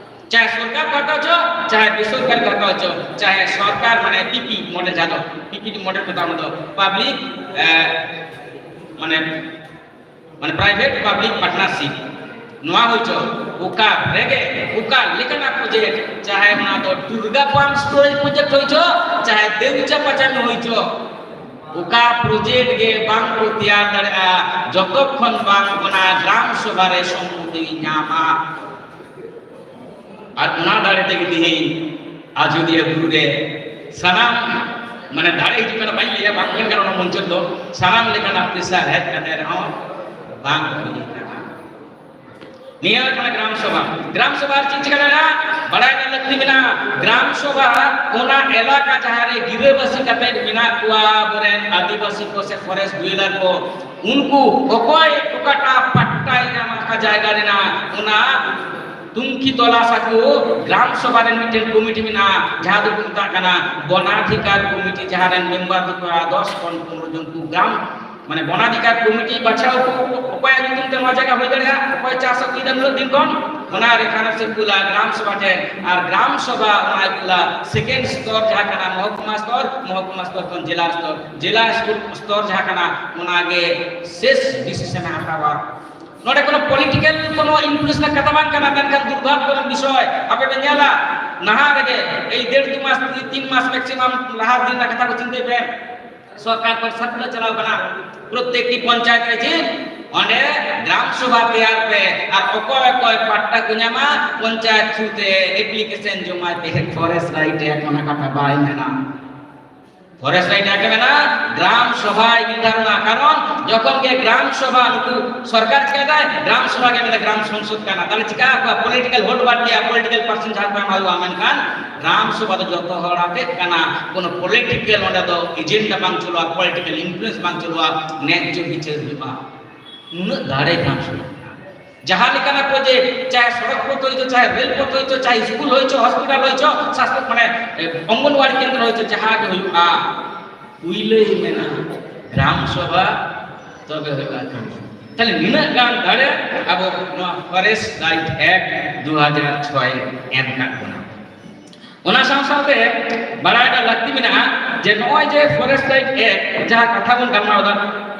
ᱪᱟᱦᱮ ᱥᱚᱨᱠᱟᱨ ᱠᱚ ᱦᱟᱛᱟᱣ ᱦᱚᱪᱚ, ᱪᱟᱦᱮ ᱵᱮᱥᱚᱨᱠᱟᱨᱤ ᱠᱚ ᱦᱟᱛᱟᱣ ᱦᱚᱪᱚ, ᱪᱟᱦᱮ ᱥᱚᱨᱠᱟᱨ ᱢᱟᱱᱮ ᱯᱤᱯᱤ ᱢᱚᱰᱮᱞ, ᱡᱟᱦᱟᱸ ᱫᱚ ᱯᱤᱯᱤ ᱢᱚᱰᱮᱞ ᱢᱮᱛᱟᱜ, ᱚᱱᱟ ᱫᱚ ᱯᱟᱵᱽᱞᱤᱠ, ᱮ, ᱢᱟᱱᱮ, ᱢᱟᱱᱮ ᱯᱨᱟᱭᱵᱷᱮᱴ ᱯᱟᱵᱽᱞᱤᱠ ᱯᱟᱨᱴᱱᱟᱨᱥᱤᱯ, ᱱᱚᱣᱟ ᱦᱩᱭ ᱦᱚᱪᱚ, ᱚᱠᱟ ᱨᱮᱜᱮ ᱚᱠᱟ ᱞᱮᱠᱟᱱᱟᱜ ᱯᱨᱚᱡᱮᱠᱴ, ᱪᱟᱦᱮ ᱚᱱᱟ ᱫᱚ ᱴᱩᱨᱜᱟ ᱯᱟᱢᱯ ᱥᱴᱳᱨᱮᱡᱽ ᱯᱨᱚᱡᱮᱠᱴ ᱦᱩᱭ ᱦᱚᱪᱚ, ᱪᱟᱦᱮ ᱫᱮᱣᱪᱟ ᱯᱟᱪᱟᱢᱤ ᱦᱩᱭ ᱦᱚᱪᱚ, ᱚᱠᱟ ᱯᱨᱚᱡᱮᱠᱴ ᱜᱮ ᱵᱟᱝ ᱠᱚ ᱛᱮᱭᱟᱨ ᱫᱟᱲᱮᱭᱟᱜᱼᱟ ᱡᱚᱛᱚ ᱠᱷᱚᱱ ᱵᱟᱝ ᱚᱱᱟ ᱜᱨᱟᱢ ᱥᱚᱵᱷᱟ ᱨᱮ ᱥᱚᱢᱢᱚᱛᱤ ᱧᱟᱢᱟ᱾ ᱟᱨ ᱚᱱᱟ ᱫᱟᱲᱮ ᱛᱮᱜᱮ ᱛᱮᱦᱮᱧ ᱟᱡᱚᱫᱤᱭᱟᱹ ᱵᱩᱨᱩ ᱨᱮ ᱥᱟᱱᱟᱢ, ᱢᱟᱱᱮ, ᱫᱟᱲᱮ ᱦᱤᱡᱩᱜ ᱠᱟᱱᱟ, ᱵᱟᱹᱧ ᱞᱟᱹᱭᱟ ᱵᱟᱝ ᱦᱩᱭ ᱠᱟᱱᱟ ᱚᱱᱟ ᱢᱚᱧᱪᱚ ᱫᱚ, ᱥᱟᱱᱟᱢ ᱞᱮᱠᱟᱱᱟᱜ ᱯᱨᱮᱥᱟᱨ ᱦᱮᱡ ᱠᱟᱛᱮ ᱨᱮᱦᱚᱸ ᱵᱟᱝ ᱦᱩᱭ ᱠᱟᱱᱟ᱾ ᱱᱤᱭᱟᱹ ᱠᱟᱱᱟ ᱜᱨᱟᱢ ᱥᱚᱵᱷᱟ᱾ ᱜᱨᱟᱢ ᱥᱚᱵᱷᱟ ᱨᱮ ᱪᱮᱫ ᱪᱤᱠᱟ ᱫᱟᱲᱮᱭᱟᱜᱼᱟ, ᱵᱟᱲᱟᱭ ᱨᱮᱱᱟᱜ ᱞᱟᱹᱠᱛᱤ ᱢᱮᱱᱟᱜᱼᱟ᱾ ᱜᱨᱟᱢ ᱥᱚᱵᱷᱟ ᱚᱱᱟ ᱮᱞᱟᱠᱟ ᱡᱟᱦᱟᱸ ᱨᱮ ᱜᱤᱨᱟᱹᱵᱟᱹᱥᱤ ᱠᱟᱛᱮ ᱢᱮᱱᱟᱜ ᱠᱚᱣᱟ ᱟᱵᱚᱨᱮᱱ ᱟᱹᱫᱤᱵᱟᱹᱥᱤ ᱠᱚ ᱥᱮ ᱯᱷᱚᱨᱮᱥᱴ ᱰᱩᱭᱮᱞᱟᱨ ᱠᱚ, ᱩᱱᱠᱩ ᱚᱠᱚᱭ ᱚᱠᱟᱴᱟᱜ ᱯᱟᱴᱴᱟᱭ ᱧᱟᱢᱟ ᱚᱠᱟ ᱡᱟᱭᱜᱟ ᱨᱮᱱᱟᱜ, ᱚᱱᱟ ᱛᱩᱝᱠᱷᱤ ᱛᱚᱞᱟᱥ ᱟᱠᱚ᱾ ᱜᱨᱟᱢ ᱥᱚᱵᱷᱟ ᱨᱮᱱ ᱢᱤᱫᱴᱮᱱ ᱠᱚᱢᱤᱴᱤ ᱢᱮᱱᱟᱜᱼᱟ, ᱡᱟᱦᱟᱸ ᱫᱚᱠᱚ ᱢᱮᱛᱟᱜ ᱠᱟᱱᱟ ᱵᱚᱱᱟᱫᱷᱤᱠᱟᱨ ᱠᱚᱢᱤᱴᱤ, ᱡᱟᱦᱟᱸ ᱨᱮᱱ ᱢᱮᱢᱵᱟᱨ ᱫᱚᱠᱚ ᱫᱚᱥ ᱠᱷᱚᱱ ᱯᱚᱱᱨᱚ ᱡᱚᱱ ᱠᱚ ᱜᱨᱟᱢ, ᱢᱟᱱᱮ ᱵᱚᱱᱟᱫᱷᱤᱠᱟᱨ ᱠᱚᱢᱤᱴᱤ ᱵᱟᱪᱷᱟᱣ ᱠᱚ ᱚᱠᱚᱭᱟᱜ ᱧᱩᱛᱩᱢ ᱛᱮ ᱱᱚᱣᱟ ᱡᱟᱭᱜᱟ ᱦᱩᱭ ᱫᱟᱲᱮᱭᱟᱜᱼᱟ, ᱚᱠᱚᱭ ᱪᱟᱥ ᱟᱹᱜᱩᱭᱮᱫᱟ ᱱᱩᱱᱟᱹᱜ ᱫᱤᱱ ᱠᱷᱚᱱ, ᱚᱱᱟ ᱨᱮᱯᱷᱟᱨᱮᱱᱥ ᱮ ᱠᱩᱞᱟ ᱜᱨᱟᱢ ᱥᱚᱵᱷᱟ ᱴᱷᱮᱱ᱾ ᱟᱨ ᱜᱨᱟᱢ ᱥᱚᱵᱷᱟ ᱚᱱᱟ ᱠᱩᱞᱟ ᱥᱮᱠᱮᱱᱰ ᱥᱛᱚᱨ ᱡᱟᱦᱟᱸ ᱠᱟᱱᱟ ᱢᱚᱦᱚᱠᱩᱢᱟ ᱥᱛᱚᱨ, ᱢᱚᱦᱚᱠᱩᱢᱟ ᱥᱛᱚᱨ ᱠᱷᱚᱱ ᱡᱮᱞᱟ ᱥᱛᱚᱨ, ᱡᱮᱞᱟ ᱥᱛᱚᱨ ᱡᱟᱦᱟᱸ ᱠᱟᱱᱟ ᱚᱱᱟᱜᱮ ᱥᱮᱥ ᱰᱤᱥᱤᱥᱚᱱ ᱮ ᱦᱟᱛᱟᱣᱟ᱾ ᱱᱚᱰᱮ ᱠᱳᱱᱳ ᱯᱚᱞᱤᱴᱤᱠᱟᱞ ᱠᱳᱱᱳ ᱤᱱᱯᱷᱞᱩᱭᱮᱱᱥ ᱨᱮᱱᱟᱜ ᱠᱟᱛᱷᱟ ᱵᱟᱝ ᱠᱟᱱᱟ, ᱢᱮᱱᱠᱷᱟᱱ ᱫᱩᱨᱵᱷᱟᱜᱽᱭᱚ ᱨᱮᱱᱟᱜ ᱵᱤᱥᱚᱭ, ᱟᱯᱮ ᱯᱮ ᱧᱮᱞᱟ ᱱᱟᱦᱟᱜ ᱨᱮᱜᱮ ᱮᱭ ᱰᱮᱲ ᱫᱩ ᱢᱟᱥ, ᱛᱤᱱ ᱢᱟᱥ ᱢᱮᱠᱥᱤᱢᱟᱢ ᱞᱟᱦᱟ ᱫᱤᱱ ᱨᱮᱱᱟᱜ ᱠᱟᱛᱷᱟ ᱠᱚ ᱪᱤᱱᱛᱟᱹᱭ ᱯᱮ, ᱥᱚᱨᱠᱟᱨ ᱠᱷᱚᱱ ᱥᱟᱨᱠᱩᱞᱟᱨ ᱪᱟᱞᱟᱣ ᱠᱟᱱᱟ, ᱯᱨᱚᱛᱮᱠᱴᱤ ᱯᱚᱧᱪᱟᱭᱮᱛ ᱨᱮ ᱡᱮ ᱚᱸᱰᱮ ᱜᱨᱟᱢ ᱥᱚᱵᱷᱟ ᱛᱮᱭᱟᱨ ᱯᱮ ᱟᱨ ᱚᱠᱚᱭ ᱚᱠᱚᱭ ᱯᱟᱴᱴᱟ ᱠᱚ ᱧᱟᱢᱟ ᱯᱚᱧᱪᱟᱭᱮᱛ ᱛᱷᱨᱩ ᱛᱮ ᱮᱯᱞᱤᱠᱮᱥᱚᱱ ᱡᱚᱢᱟᱭ ᱯᱮ᱾ ᱯᱷᱚᱨᱮᱥᱴ ᱨᱟᱭᱤᱴ ᱮᱠᱴ ᱚᱱᱟ ᱠᱟᱛᱷᱟ ᱵᱟᱭ ᱢᱮᱱᱟ᱾ ᱯᱷᱚᱨᱮᱥᱴ ᱨᱟᱭᱤᱴ ᱮᱠᱴ ᱢᱮᱱᱟ ᱜᱨᱟᱢ ᱥᱚᱵᱷᱟᱭ ᱱᱤᱨᱫᱷᱟᱨᱚᱱᱟ, ᱠᱟᱨᱚᱱ ᱡᱚᱠᱷᱚᱱ ᱜᱮ ᱜᱨᱟᱢ ᱥᱚᱵᱷᱟ ᱱᱩᱠᱩ ᱥᱚᱨᱠᱟᱨ ᱪᱤᱠᱟᱹᱭ ᱫᱟᱭ, ᱜᱨᱟᱢ ᱥᱚᱵᱷᱟ ᱜᱮ ᱢᱮᱱᱟ ᱜᱨᱟᱢ ᱥᱚᱝᱥᱚᱫ ᱠᱟᱱᱟ, ᱛᱟᱦᱞᱮ ᱪᱤᱠᱟ ᱠᱚᱣᱟ ᱯᱚᱞᱤᱴᱤᱠᱟᱞ ᱵᱷᱳᱴ ᱵᱟᱫ ᱜᱮᱭᱟ, ᱯᱚᱞᱤᱴᱤᱠᱟᱞ ᱯᱟᱨᱥᱚᱱ ᱡᱟᱦᱟᱸ ᱠᱚ ᱮᱢᱟ ᱦᱩᱭᱩᱜᱼᱟ, ᱢᱮᱱᱠᱷᱟᱱ ᱜᱨᱟᱢ ᱥᱚᱵᱷᱟ ᱫᱚ ᱡᱚᱛᱚ ᱦᱚᱲ ᱟᱛᱮᱫ ᱠᱟᱱᱟ, ᱠᱳᱱᱳ ᱯᱚᱞᱤᱴᱤᱠᱟᱞ ᱚᱸᱰᱮ ᱫᱚ ᱮᱡᱮᱱᱰᱟ ᱵᱟᱝ ᱪᱚᱞᱚᱜᱼᱟ, ᱯᱚᱞᱤᱴᱤᱠᱟᱞ ᱤᱱᱯᱷᱞᱩᱭᱮᱱᱥ ᱵᱟᱝ ᱪᱚᱞᱚᱜᱼᱟ, ᱱᱮᱡᱽᱡᱚ ᱵᱤᱪᱟᱹᱨ ᱦᱩᱭᱩᱜᱼᱟ᱾ ᱱᱩᱱᱟᱹᱜ ᱫᱟᱲᱮ ᱜᱨᱟᱢ ᱥᱚᱵᱷᱟ᱾ ᱡᱟᱦᱟᱸ ᱞᱮᱠᱟᱱᱟᱜ ᱯᱨᱚᱡᱮᱠᱴ, ᱪᱟᱦᱮ ᱥᱚᱲᱚᱠ ᱯᱚᱛᱷ ᱦᱩᱭᱪᱚ, ᱪᱟᱦᱮ ᱨᱮᱞ ᱯᱚᱛᱷ ᱦᱩᱭᱪᱚ, ᱪᱟᱦᱮ ᱥᱠᱩᱞ ᱦᱩᱭᱪᱚ, ᱦᱚᱥᱯᱤᱴᱟᱞ ᱦᱩᱭᱪᱚ, ᱥᱟᱥᱛᱷᱚ ᱢᱟᱱᱮ ᱮ, ᱚᱝᱜᱚᱱᱣᱟᱲᱤ ᱠᱮᱱᱫᱨᱚ ᱦᱩᱭᱪᱚ, ᱡᱟᱦᱟᱸ ᱜᱮ ᱦᱩᱭᱩᱜᱼᱟ, ᱯᱩᱭᱞᱟᱹᱭ ᱢᱮᱱᱟ ᱜᱨᱟᱢ ᱥᱚᱵᱷᱟ, ᱛᱚᱵᱮ ᱦᱩᱭᱩᱜᱼᱟ ᱠᱟᱹᱢᱤ᱾ ᱛᱟᱦᱞᱮ ᱱᱤᱱᱟᱹᱜ ᱜᱟᱱ ᱫᱟᱲᱮ ᱟᱵᱚ ᱱᱚᱣᱟ ᱯᱷᱚᱨᱮᱥᱴ ᱨᱟᱭᱤᱴ ᱮᱠᱴ ᱫᱩ ᱦᱟᱡᱟᱨ ᱪᱷᱚᱭ ᱮᱢ ᱠᱟᱜ ᱵᱚᱱᱟ᱾ ᱚᱱᱟ ᱥᱟᱶ ᱥᱟᱶᱛᱮ ᱵᱟᱲᱟᱭ ᱨᱮᱱᱟᱜ ᱞᱟᱹᱠᱛᱤ ᱢᱮᱱᱟᱜᱼᱟ ᱡᱮ ᱱᱚᱜᱼᱚᱭ ᱡᱮ ᱯᱷᱚᱨᱮᱥᱴ ᱨᱟᱭᱤᱴ ᱮᱠᱴ ᱡᱟᱦᱟᱸ ᱠᱟᱛᱷᱟ ᱵᱚᱱ ᱜᱟᱞᱢᱟᱨᱟᱣ ᱮᱫᱟ,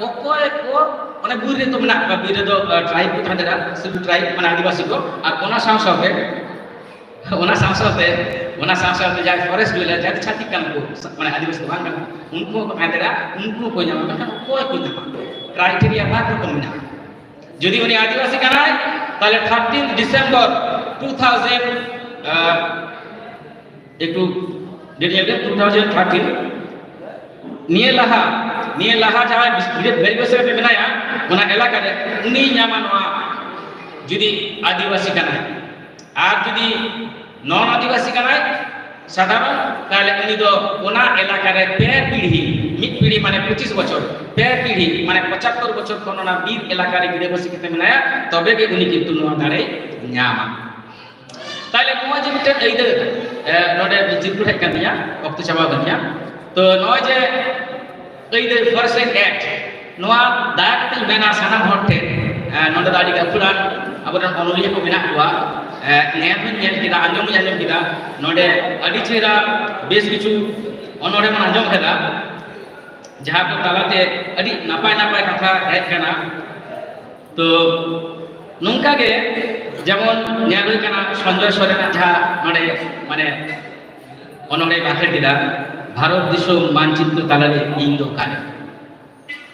ᱚᱠᱚᱭ ᱠᱚ ᱚᱱᱮ ᱵᱤᱨ ᱨᱮᱫᱚ ᱢᱮᱱᱟᱜ ᱠᱚᱣᱟ, ᱵᱤᱨ ᱨᱮᱫᱚ, ᱟᱸ, ᱴᱨᱟᱭᱤᱵᱽ ᱠᱚ ᱛᱟᱦᱮᱸ ᱫᱟᱲᱮᱭᱟᱜᱼᱟ, ᱥᱤᱰᱩᱞ ᱴᱨᱟᱭᱤᱵᱽ ᱢᱟᱱᱮ ᱟᱹᱫᱤᱵᱟᱹᱥᱤ ᱠᱚ, ᱟᱨ ᱚᱱᱟ ᱥᱟᱶ ᱥᱟᱶᱛᱮ, ᱚᱱᱟ ᱥᱟᱶ ᱥᱟᱶᱛᱮ, ᱚᱱᱟ ᱥᱟᱶ ᱥᱟᱶᱛᱮ ᱡᱟᱦᱟᱸᱭ ᱯᱷᱚᱨᱮᱥᱴ ᱰᱩᱭᱮᱞᱟᱨ, ᱡᱟᱦᱟᱸᱭ ᱪᱷᱟᱹᱛᱤᱠ ᱠᱟᱱᱟ ᱠᱚ, ᱢᱟᱱᱮ ᱟᱹᱫᱤᱵᱟᱹᱥᱤ ᱫᱚ ᱵᱟᱝ ᱠᱟᱱᱟ, ᱩᱱᱠᱩ ᱦᱚᱸᱠᱚ ᱛᱟᱦᱮᱸ ᱫᱟᱲᱮᱭᱟᱜᱼᱟ, ᱩᱱᱠᱩ ᱦᱚᱸᱠᱚ ᱧᱟᱢᱟ, ᱢᱮᱱᱠᱷᱟᱱ ᱚᱠᱚᱭ ᱠᱚ ᱧᱟᱢᱟ? ᱠᱨᱟᱭᱴᱮᱨᱤᱭᱟ ᱵᱟᱨ ᱨᱚᱠᱚᱢ ᱢᱮᱱᱟᱜᱼᱟ᱾ ᱡᱩᱫᱤ ᱩᱱᱤ ᱟᱹᱫᱤᱵᱟᱹᱥᱤ ᱠᱟᱱᱟᱭ, ᱛᱟᱦᱞᱮ ᱛᱷᱟᱨᱴᱤᱱ ᱰᱤᱥᱮᱢᱵᱚᱨ ᱴᱩ ᱛᱷᱟᱣᱡᱮᱱᱰ, ᱟᱸ, ᱮᱠᱴᱩ ᱰᱮᱴ ᱧᱮᱞ ᱵᱮᱱ, ᱴᱩ ᱛᱷᱟᱣᱡᱮᱱᱰ ᱛᱷᱟᱨᱴᱤᱱ, ᱱᱤᱭᱟᱹ ᱞᱟᱦᱟ, ᱱᱤᱭᱟᱹ ᱞᱟᱦᱟ ᱡᱟᱦᱟᱸᱭ ᱵᱤᱥ-, ᱵᱤᱨᱟᱴ ᱵᱷᱮᱨᱤᱯᱷᱤᱠᱮᱥᱚᱱ ᱨᱮ ᱢᱮᱱᱟᱭᱟ, ᱚᱱᱟ ᱮᱞᱟᱠᱟ ᱨᱮ, ᱩᱱᱤ ᱧᱟᱢᱟ ᱱᱚᱣᱟ ᱡᱩᱫᱤ ᱟᱹᱫᱤᱵᱟᱹᱥᱤ ᱠᱟᱱᱟᱭ ᱟᱨ ᱡᱩᱫᱤ ᱱᱚᱱ ᱟᱹᱫᱤᱵᱟᱹᱥᱤ ᱠᱟᱱᱟᱭ ᱥᱟᱫᱷᱟᱨᱚᱱ, ᱛᱟᱦᱞᱮ ᱩᱱᱤ ᱫᱚ ᱚᱱᱟ ᱮᱞᱟᱠᱟ ᱨᱮ ᱯᱮ ᱯᱤᱲᱦᱤ, ᱢᱤᱫ ᱯᱤᱲᱦᱤ ᱢᱟᱱᱮ ᱯᱚᱸᱪᱤᱥ ᱵᱚᱪᱷᱚᱨ, ᱯᱮ ᱯᱤᱲᱦᱤ ᱢᱟᱱᱮ ᱯᱚᱸᱪᱟᱛᱛᱳᱨ ᱵᱚᱪᱷᱚᱨ ᱠᱷᱚᱱ ᱚᱱᱟ ᱵᱤᱨ ᱮᱞᱟᱠᱟ ᱨᱮ ᱜᱤᱨᱟᱹᱵᱟᱹᱥᱤ ᱠᱟᱛᱮ ᱢᱮᱱᱟᱭᱟ, ᱛᱚᱵᱮ ᱜᱮ ᱩᱱᱤ ᱠᱤᱱᱛᱩ ᱱᱚᱣᱟ ᱫᱟᱲᱮᱭ ᱧᱟᱢᱟ᱾ ᱛᱟᱦᱞᱮ ᱱᱚᱣᱟ ᱡᱮ ᱢᱤᱫᱴᱮᱱ ᱟᱹᱭᱫᱟᱹᱨ, ᱮ, ᱱᱚᱰᱮ ᱡᱤᱨᱠᱩᱴ ᱦᱮᱡ ᱠᱟᱱ ᱛᱤᱧᱟ, ᱚᱠᱛᱚ ᱪᱟᱵᱟᱣ ᱠᱟᱱ ᱛᱤᱧᱟ᱾ ᱛᱚ ᱱᱚᱜᱼᱚᱭ ᱡᱮ ᱟᱹᱭᱫᱟᱹᱨ Forest Rights Act, ᱱᱚᱣᱟ ᱫᱟᱭᱟ ᱠᱟᱛᱮᱧ ᱢᱮᱱᱟ ᱥᱟᱱᱟᱢ ᱦᱚᱲ ᱴᱷᱮᱱ, ᱮ, ᱱᱚᱰᱮ ᱫᱚ ᱟᱹᱰᱤ ᱜᱟᱹᱠᱷᱩᱲᱟᱱ ᱟᱵᱚᱨᱮᱱ ᱚᱱᱚᱞᱤᱭᱟᱹ ᱠᱚ ᱢᱮᱱᱟᱜ ᱠᱚᱣᱟ᱾ ᱮ, ᱧᱮᱞ ᱦᱚᱸᱧ ᱧᱮᱞ ᱠᱮᱫᱟ, ᱟᱸᱡᱚᱢ ᱦᱚᱸᱧ ᱟᱸᱡᱚᱢ ᱠᱮᱫᱟ᱾ ᱱᱚᱰᱮ ᱟᱹᱰᱤ ᱪᱮᱦᱨᱟ ᱵᱮᱥ ᱠᱤᱪᱷᱩ ᱚᱱᱚᱬᱦᱮ ᱵᱚᱱ ᱟᱸᱡᱚᱢ ᱠᱮᱫᱟ, ᱡᱟᱦᱟᱸ ᱠᱚ ᱛᱟᱞᱟᱛᱮ ᱟᱹᱰᱤ ᱱᱟᱯᱟᱭ ᱱᱟᱯᱟᱭ ᱠᱟᱛᱷᱟ ᱦᱮᱡ ᱠᱟᱱᱟ᱾ ᱛᱚ ᱱᱚᱝᱠᱟ ᱜᱮ ᱡᱮᱢᱚᱱ ᱧᱮᱞ ᱦᱩᱭ ᱠᱟᱱᱟ ᱥᱚᱧᱡᱚᱭ ᱥᱚᱨᱮᱱᱟᱜ ᱡᱟᱦᱟᱸ ᱱᱚᱰᱮ ᱢᱟᱱᱮ ᱚᱱᱚᱬᱦᱮ ᱵᱟᱠᱷᱮᱲ ᱠᱮᱫᱟ, ᱵᱷᱟᱨᱚᱛ ᱫᱤᱥᱚᱢ ᱢᱟᱱᱪᱤᱛᱨᱚ ᱛᱟᱞᱟᱨᱮ ᱤᱧ ᱫᱚ ᱚᱠᱟᱨᱮ?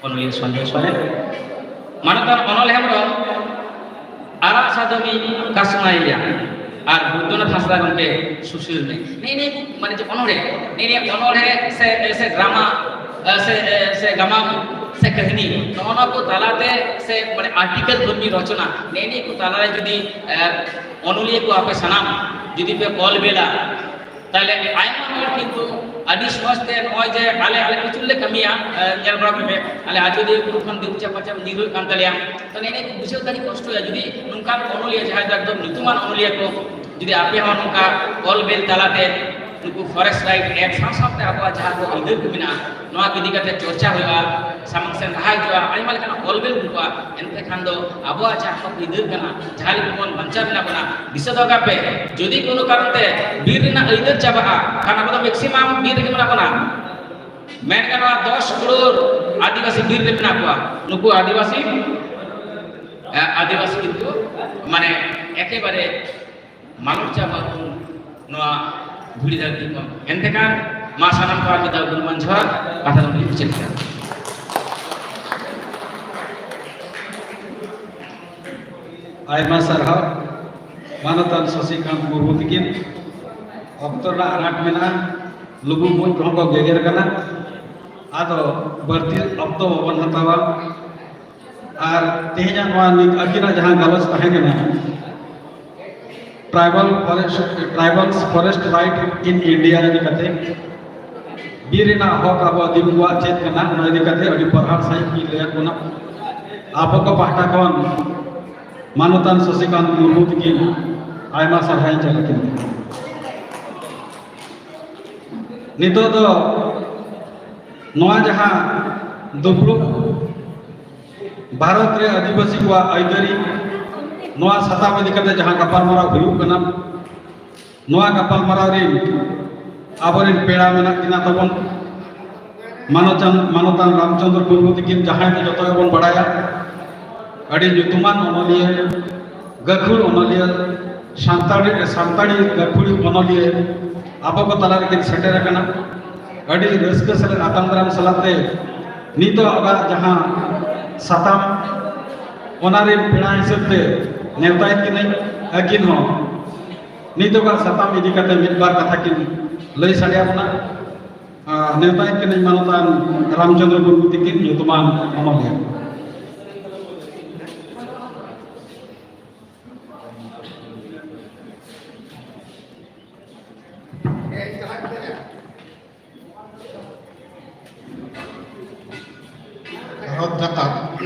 ᱚᱱᱚᱞᱤᱭᱟᱹ ᱥᱚᱧᱡᱚᱭ ᱥᱚᱨᱮᱱ᱾ ᱢᱟᱱᱚᱛᱟᱱ ᱚᱱᱚᱞ ᱦᱮᱢᱵᱨᱚᱢ, ᱟᱨᱟᱜ ᱥᱟᱫᱚᱢᱤᱧ ᱠᱟᱥᱢᱟᱭᱮᱭᱟ ᱟᱨ ᱵᱳᱭᱫᱚᱱᱟᱛᱷ ᱦᱟᱸᱥᱫᱟ ᱜᱚᱢᱠᱮ ᱥᱩᱥᱤᱨ ᱢᱮ᱾ ᱱᱮᱜᱼᱮ ᱱᱤᱭᱟᱹ ᱠᱚ ᱢᱟᱱᱮ ᱡᱮ ᱚᱱᱚᱬᱦᱮ, ᱱᱮᱜᱼᱮ ᱱᱤᱭᱟᱹ ᱚᱱᱚᱬᱦᱮ ᱥᱮ, ᱥᱮ ᱰᱨᱟᱢᱟ, ᱥᱮ, ᱥᱮ ᱜᱟᱢᱟᱢ ᱥᱮ ᱠᱟᱹᱦᱱᱤ, ᱱᱚᱜᱼᱚ ᱱᱚᱣᱟ ᱠᱚ ᱛᱟᱞᱟᱛᱮ ᱥᱮ ᱢᱟᱱᱮ ᱟᱨᱴᱤᱠᱮᱞ ᱫᱷᱚᱨᱢᱤ ᱨᱚᱪᱚᱱᱟ, ᱱᱮᱜᱼᱮ ᱱᱤᱭᱟᱹ ᱠᱚ ᱛᱟᱞᱟᱨᱮ ᱡᱩᱫᱤ, ᱮ, ᱚᱱᱚᱞᱤᱭᱟᱹ ᱠᱚ ᱟᱯᱮ ᱥᱟᱱᱟᱢ ᱡᱩᱫᱤ ᱯᱮ ᱚᱞ ᱵᱮᱞᱟ, ᱛᱟᱦᱞᱮ ᱟᱭᱢᱟ ᱦᱚᱲ ᱠᱤᱱᱛᱩ ᱟᱹᱰᱤ ᱥᱚᱦᱚᱡ ᱛᱮ ᱱᱚᱜᱼᱚᱭ ᱡᱮ ᱟᱞᱮ, ᱟᱞᱮ ᱯᱨᱚᱪᱩᱨ ᱞᱮ ᱠᱟᱹᱢᱤᱭᱟ, ᱮ, ᱧᱮᱞ ᱵᱟᱲᱟ ᱠᱚᱯᱮ, ᱟᱞᱮ ᱟᱡᱚᱫᱤᱭᱟᱹ ᱵᱩᱨᱩ ᱠᱷᱚᱱ ᱫᱤᱠᱩ ᱪᱟᱯᱟ ᱪᱟᱯ ᱧᱤᱨ ᱦᱩᱭᱩᱜ ᱠᱟᱱ ᱛᱟᱞᱮᱭᱟ᱾ ᱛᱚ ᱱᱮᱜᱼᱮ ᱱᱤᱭᱟᱹ ᱠᱚ ᱵᱩᱡᱷᱟᱹᱣ ᱫᱚ ᱟᱹᱰᱤ ᱠᱚᱥᱴᱚᱭᱟ᱾ ᱡᱩᱫᱤ ᱱᱚᱝᱠᱟᱱ ᱚᱱᱚᱞᱤᱭᱟᱹ, ᱡᱟᱦᱟᱸᱭ ᱫᱚ ᱮᱠᱫᱚᱢ ᱧᱩᱛᱩᱢᱟᱱ ᱚᱱᱚᱞᱤᱭᱟᱹ ᱠᱚ, ᱡᱩᱫᱤ ᱟᱯᱮ ᱦᱚᱸ ᱱᱚᱝᱠᱟ ᱚᱞ ᱵᱮᱞ ᱛᱟᱞᱟᱛᱮ ᱱᱩᱠᱩ Forest Rights Act ᱥᱟᱶ ᱥᱟᱶᱛᱮ ᱟᱵᱚᱣᱟᱜ ᱡᱟᱦᱟᱸ ᱠᱚ ᱟᱹᱭᱫᱟᱹᱨ ᱠᱚ ᱢᱮᱱᱟᱜᱼᱟ, ᱱᱚᱣᱟ ᱠᱚ ᱤᱫᱤ ᱠᱟᱛᱮ ᱪᱚᱨᱪᱟ ᱦᱩᱭᱩᱜᱼᱟ, ᱥᱟᱢᱟᱝ ᱥᱮᱱ ᱞᱟᱦᱟ ᱦᱤᱡᱩᱜᱼᱟ, ᱟᱭᱢᱟ ᱞᱮᱠᱟᱱᱟᱜ ᱚᱞ ᱵᱮᱞ ᱩᱰᱩᱠᱚᱜᱼᱟ, ᱮᱱᱛᱮ ᱠᱷᱟᱱ ᱫᱚ ᱟᱵᱚᱣᱟᱜ ᱡᱟᱦᱟᱸ ᱦᱚᱸ ᱟᱹᱭᱫᱟᱹᱨ ᱠᱟᱱᱟ, ᱡᱟᱦᱟᱸ ᱞᱟᱹᱜᱤᱫ ᱵᱚᱱ ᱵᱟᱧᱪᱟᱣ ᱢᱮᱱᱟᱜ ᱵᱚᱱᱟ, ᱫᱤᱥᱟᱹ ᱫᱚᱦᱚ ᱠᱟᱜ ᱯᱮ, ᱡᱩᱫᱤ ᱠᱳᱱᱳ ᱠᱟᱨᱚᱱ ᱛᱮ ᱵᱤᱨ ᱨᱮᱱᱟᱜ ᱟᱹᱭᱫᱟᱹᱨ ᱪᱟᱵᱟᱜᱼᱟ, ᱠᱷᱟᱱ ᱟᱵᱚ ᱫᱚ ᱢᱮᱠᱥᱤᱢᱟᱢ ᱵᱤᱨ ᱨᱮᱜᱮ ᱢᱮᱱᱟᱜ ᱵᱚᱱᱟ᱾ ᱢᱮᱱ ᱜᱟᱱᱚᱜᱼᱟ ᱫᱚᱥ ᱠᱨᱳᱲ ᱟᱹᱫᱤᱵᱟᱹᱥᱤ ᱵᱤᱨ ᱨᱮ ᱢᱮᱱᱟᱜ ᱠᱚᱣᱟ᱾ ᱱᱩᱠᱩ ᱟᱹᱫᱤᱵᱟᱹᱥᱤ, ᱮ, ᱟᱹᱫᱤᱵᱟᱹᱥᱤ ᱠᱤᱱᱛᱩ ᱢᱟᱱᱮ ᱮᱠᱮᱵᱟᱨᱮ ᱢᱟᱞᱚᱴ ᱪᱟᱵᱟ ᱟᱠᱟᱱ ᱱᱚᱣᱟ ᱫᱷᱩᱲᱤ ᱫᱷᱟᱹᱨᱛᱤ ᱠᱷᱚᱱ᱾ ᱮᱱᱛᱮ ᱠᱷᱟᱱ ᱢᱟ ᱥᱟᱱᱟᱢ ᱠᱚ ᱟᱨ ᱢᱤᱫ ᱫᱷᱟᱣ ᱜᱩᱱᱢᱟᱱ ᱡᱚᱦᱟᱨ, ᱠᱟᱛᱷᱟ ᱫᱚ ᱢᱩᱪᱟᱹᱫ ᱠᱮᱫᱟ᱾ ᱟᱭᱢᱟ ᱥᱟᱨᱦᱟᱣ ᱢᱟᱱᱚᱛᱟᱱ ᱥᱚᱥᱤᱠᱟᱱᱛ ᱢᱩᱨᱢᱩ ᱛᱤᱠᱤᱱ᱾ ᱚᱠᱛᱚ ᱨᱮᱱᱟᱜ ᱟᱱᱟᱴ ᱢᱮᱱᱟᱜᱼᱟ, ᱞᱩᱵᱩ ᱢᱩᱸᱡ ᱠᱚᱦᱚᱸ ᱠᱚ ᱜᱮᱜᱮᱨ ᱠᱟᱱᱟ᱾ ᱟᱫᱚ ᱵᱟᱹᱲᱛᱤ ᱚᱠᱛᱚ ᱵᱟᱵᱚᱱ ᱦᱟᱛᱟᱣᱟ᱾ ᱟᱨ ᱛᱮᱦᱮᱧᱟᱜ ᱱᱚᱣᱟ ᱱᱤᱛ ᱟᱹᱠᱤᱱᱟᱜ ᱡᱟᱦᱟᱸ ᱜᱟᱞᱚᱪ ᱛᱟᱦᱮᱸ ᱠᱟᱱᱟ, Tribal Forest, Tribals Forest Right in India ᱤᱫᱤ ᱠᱟᱛᱮ, ᱵᱤᱨ ᱨᱮᱱᱟᱜ ᱦᱚᱠ ᱟᱵᱚ ᱟᱹᱫᱤᱢ ᱠᱚᱣᱟᱜ ᱪᱮᱫ ᱠᱟᱱᱟ, ᱚᱱᱟ ᱤᱫᱤ ᱠᱟᱛᱮ ᱟᱹᱰᱤ ᱯᱟᱨᱦᱟᱲ ᱥᱟᱺᱦᱤᱡ ᱠᱤᱱ ᱞᱟᱹᱭᱟᱫ ᱵᱚᱱᱟ᱾ ᱟᱵᱚ ᱠᱚ ᱯᱟᱦᱴᱟ ᱠᱷᱚᱱ ᱢᱟᱱᱚᱛᱟᱱ ᱥᱚᱥᱤᱠᱟᱱᱛ ᱢᱩᱨᱢᱩ ᱛᱤᱠᱤᱱ ᱟᱭᱢᱟ ᱥᱟᱨᱦᱟᱣ ᱤᱧ ᱪᱟᱞ ᱟᱹᱠᱤᱱ ᱠᱟᱱᱟ᱾ ᱱᱤᱛᱚᱜ ᱫᱚ ᱱᱚᱣᱟ ᱡᱟᱦᱟᱸ ᱫᱩᱯᱲᱩᱵ ᱵᱷᱟᱨᱚᱛ ᱨᱮ ᱟᱹᱫᱤᱵᱟᱹᱥᱤ ᱠᱚᱣᱟᱜ ᱟᱹᱭᱫᱟᱹᱨᱤ, ᱱᱚᱣᱟ ᱥᱟᱛᱟᱢ ᱤᱫᱤ ᱠᱟᱛᱮ ᱡᱟᱦᱟᱸ ᱜᱟᱯᱟᱞᱢᱟᱨᱟᱣ ᱦᱩᱭᱩᱜ ᱠᱟᱱᱟ, ᱱᱚᱣᱟ ᱜᱟᱯᱟᱞᱢᱟᱨᱟᱣ ᱨᱮ ᱟᱵᱚᱨᱮᱱ ᱯᱮᱲᱟ ᱢᱮᱱᱟᱜ ᱠᱤᱱᱟ ᱛᱟᱵᱚᱱ, ᱢᱟᱱᱚᱛᱟᱱ, ᱢᱟᱱᱚᱛᱟᱱ ᱨᱟᱢᱪᱚᱸᱫᱽᱨᱚ ᱢᱩᱨᱢᱩ ᱛᱤᱠᱤᱱ, ᱡᱟᱦᱟᱸᱭ ᱫᱚ ᱡᱚᱛᱚ ᱜᱮᱵᱚᱱ ᱵᱟᱲᱟᱭᱟ, ᱟᱹᱰᱤ ᱧᱩᱛᱩᱢᱟᱱ ᱚᱱᱚᱞᱤᱭᱟᱹ, ᱜᱟᱹᱠᱷᱩᱲ ᱚᱱᱚᱞᱤᱭᱟᱹ, ᱥᱟᱱᱛᱟᱲᱤ, ᱥᱟᱱᱛᱟᱲᱤ ᱜᱟᱹᱠᱷᱩᱲ ᱚᱱᱚᱞᱤᱭᱟᱹ ᱟᱵᱚ ᱠᱚ ᱛᱟᱞᱟ ᱨᱮᱠᱤᱱ ᱥᱮᱴᱮᱨ ᱟᱠᱟᱱᱟ᱾ ᱟᱹᱰᱤ ᱨᱟᱹᱥᱠᱟᱹ ᱥᱟᱞᱟᱜ ᱟᱛᱟᱝ ᱫᱟᱨᱟᱢ ᱥᱟᱞᱟᱜ ᱛᱮ ᱱᱤᱛᱚᱜ ᱟᱵᱚᱣᱟᱜ ᱡᱟᱦᱟᱸ ᱥᱟᱛᱟᱢ, ᱚᱱᱟ ᱨᱮᱱ ᱯᱮᱲᱟ ᱦᱤᱥᱟᱹᱵ ᱛᱮ ᱱᱮᱣᱛᱟᱭᱮᱫ ᱠᱤᱱᱟᱹᱧ᱾ ᱟᱹᱠᱤᱱ ᱦᱚᱸ ᱱᱤᱛᱚᱜᱟᱜ ᱥᱟᱛᱟᱢ ᱤᱫᱤ ᱠᱟᱛᱮ ᱢᱤᱫ ᱵᱟᱨ ᱠᱟᱛᱷᱟ ᱠᱤᱱ ᱞᱟᱹᱭ ᱥᱟᱰᱮ ᱟᱵᱚᱱᱟ᱾ ᱟᱨ ᱱᱮᱣᱛᱟᱭᱮᱫ ᱠᱤᱱᱟᱹᱧ ᱢᱟᱱᱚᱛᱟᱱ ᱨᱟᱢᱪᱚᱸᱫᱽᱨᱚ ᱢᱩᱨᱢᱩ ᱛᱤᱠᱤᱱ, ᱧᱩᱛᱩᱢᱟᱱ ᱚᱱᱚᱞᱤᱭᱟᱹ᱾ ᱵᱷᱟᱨᱚᱛ ᱡᱟᱠᱟᱛ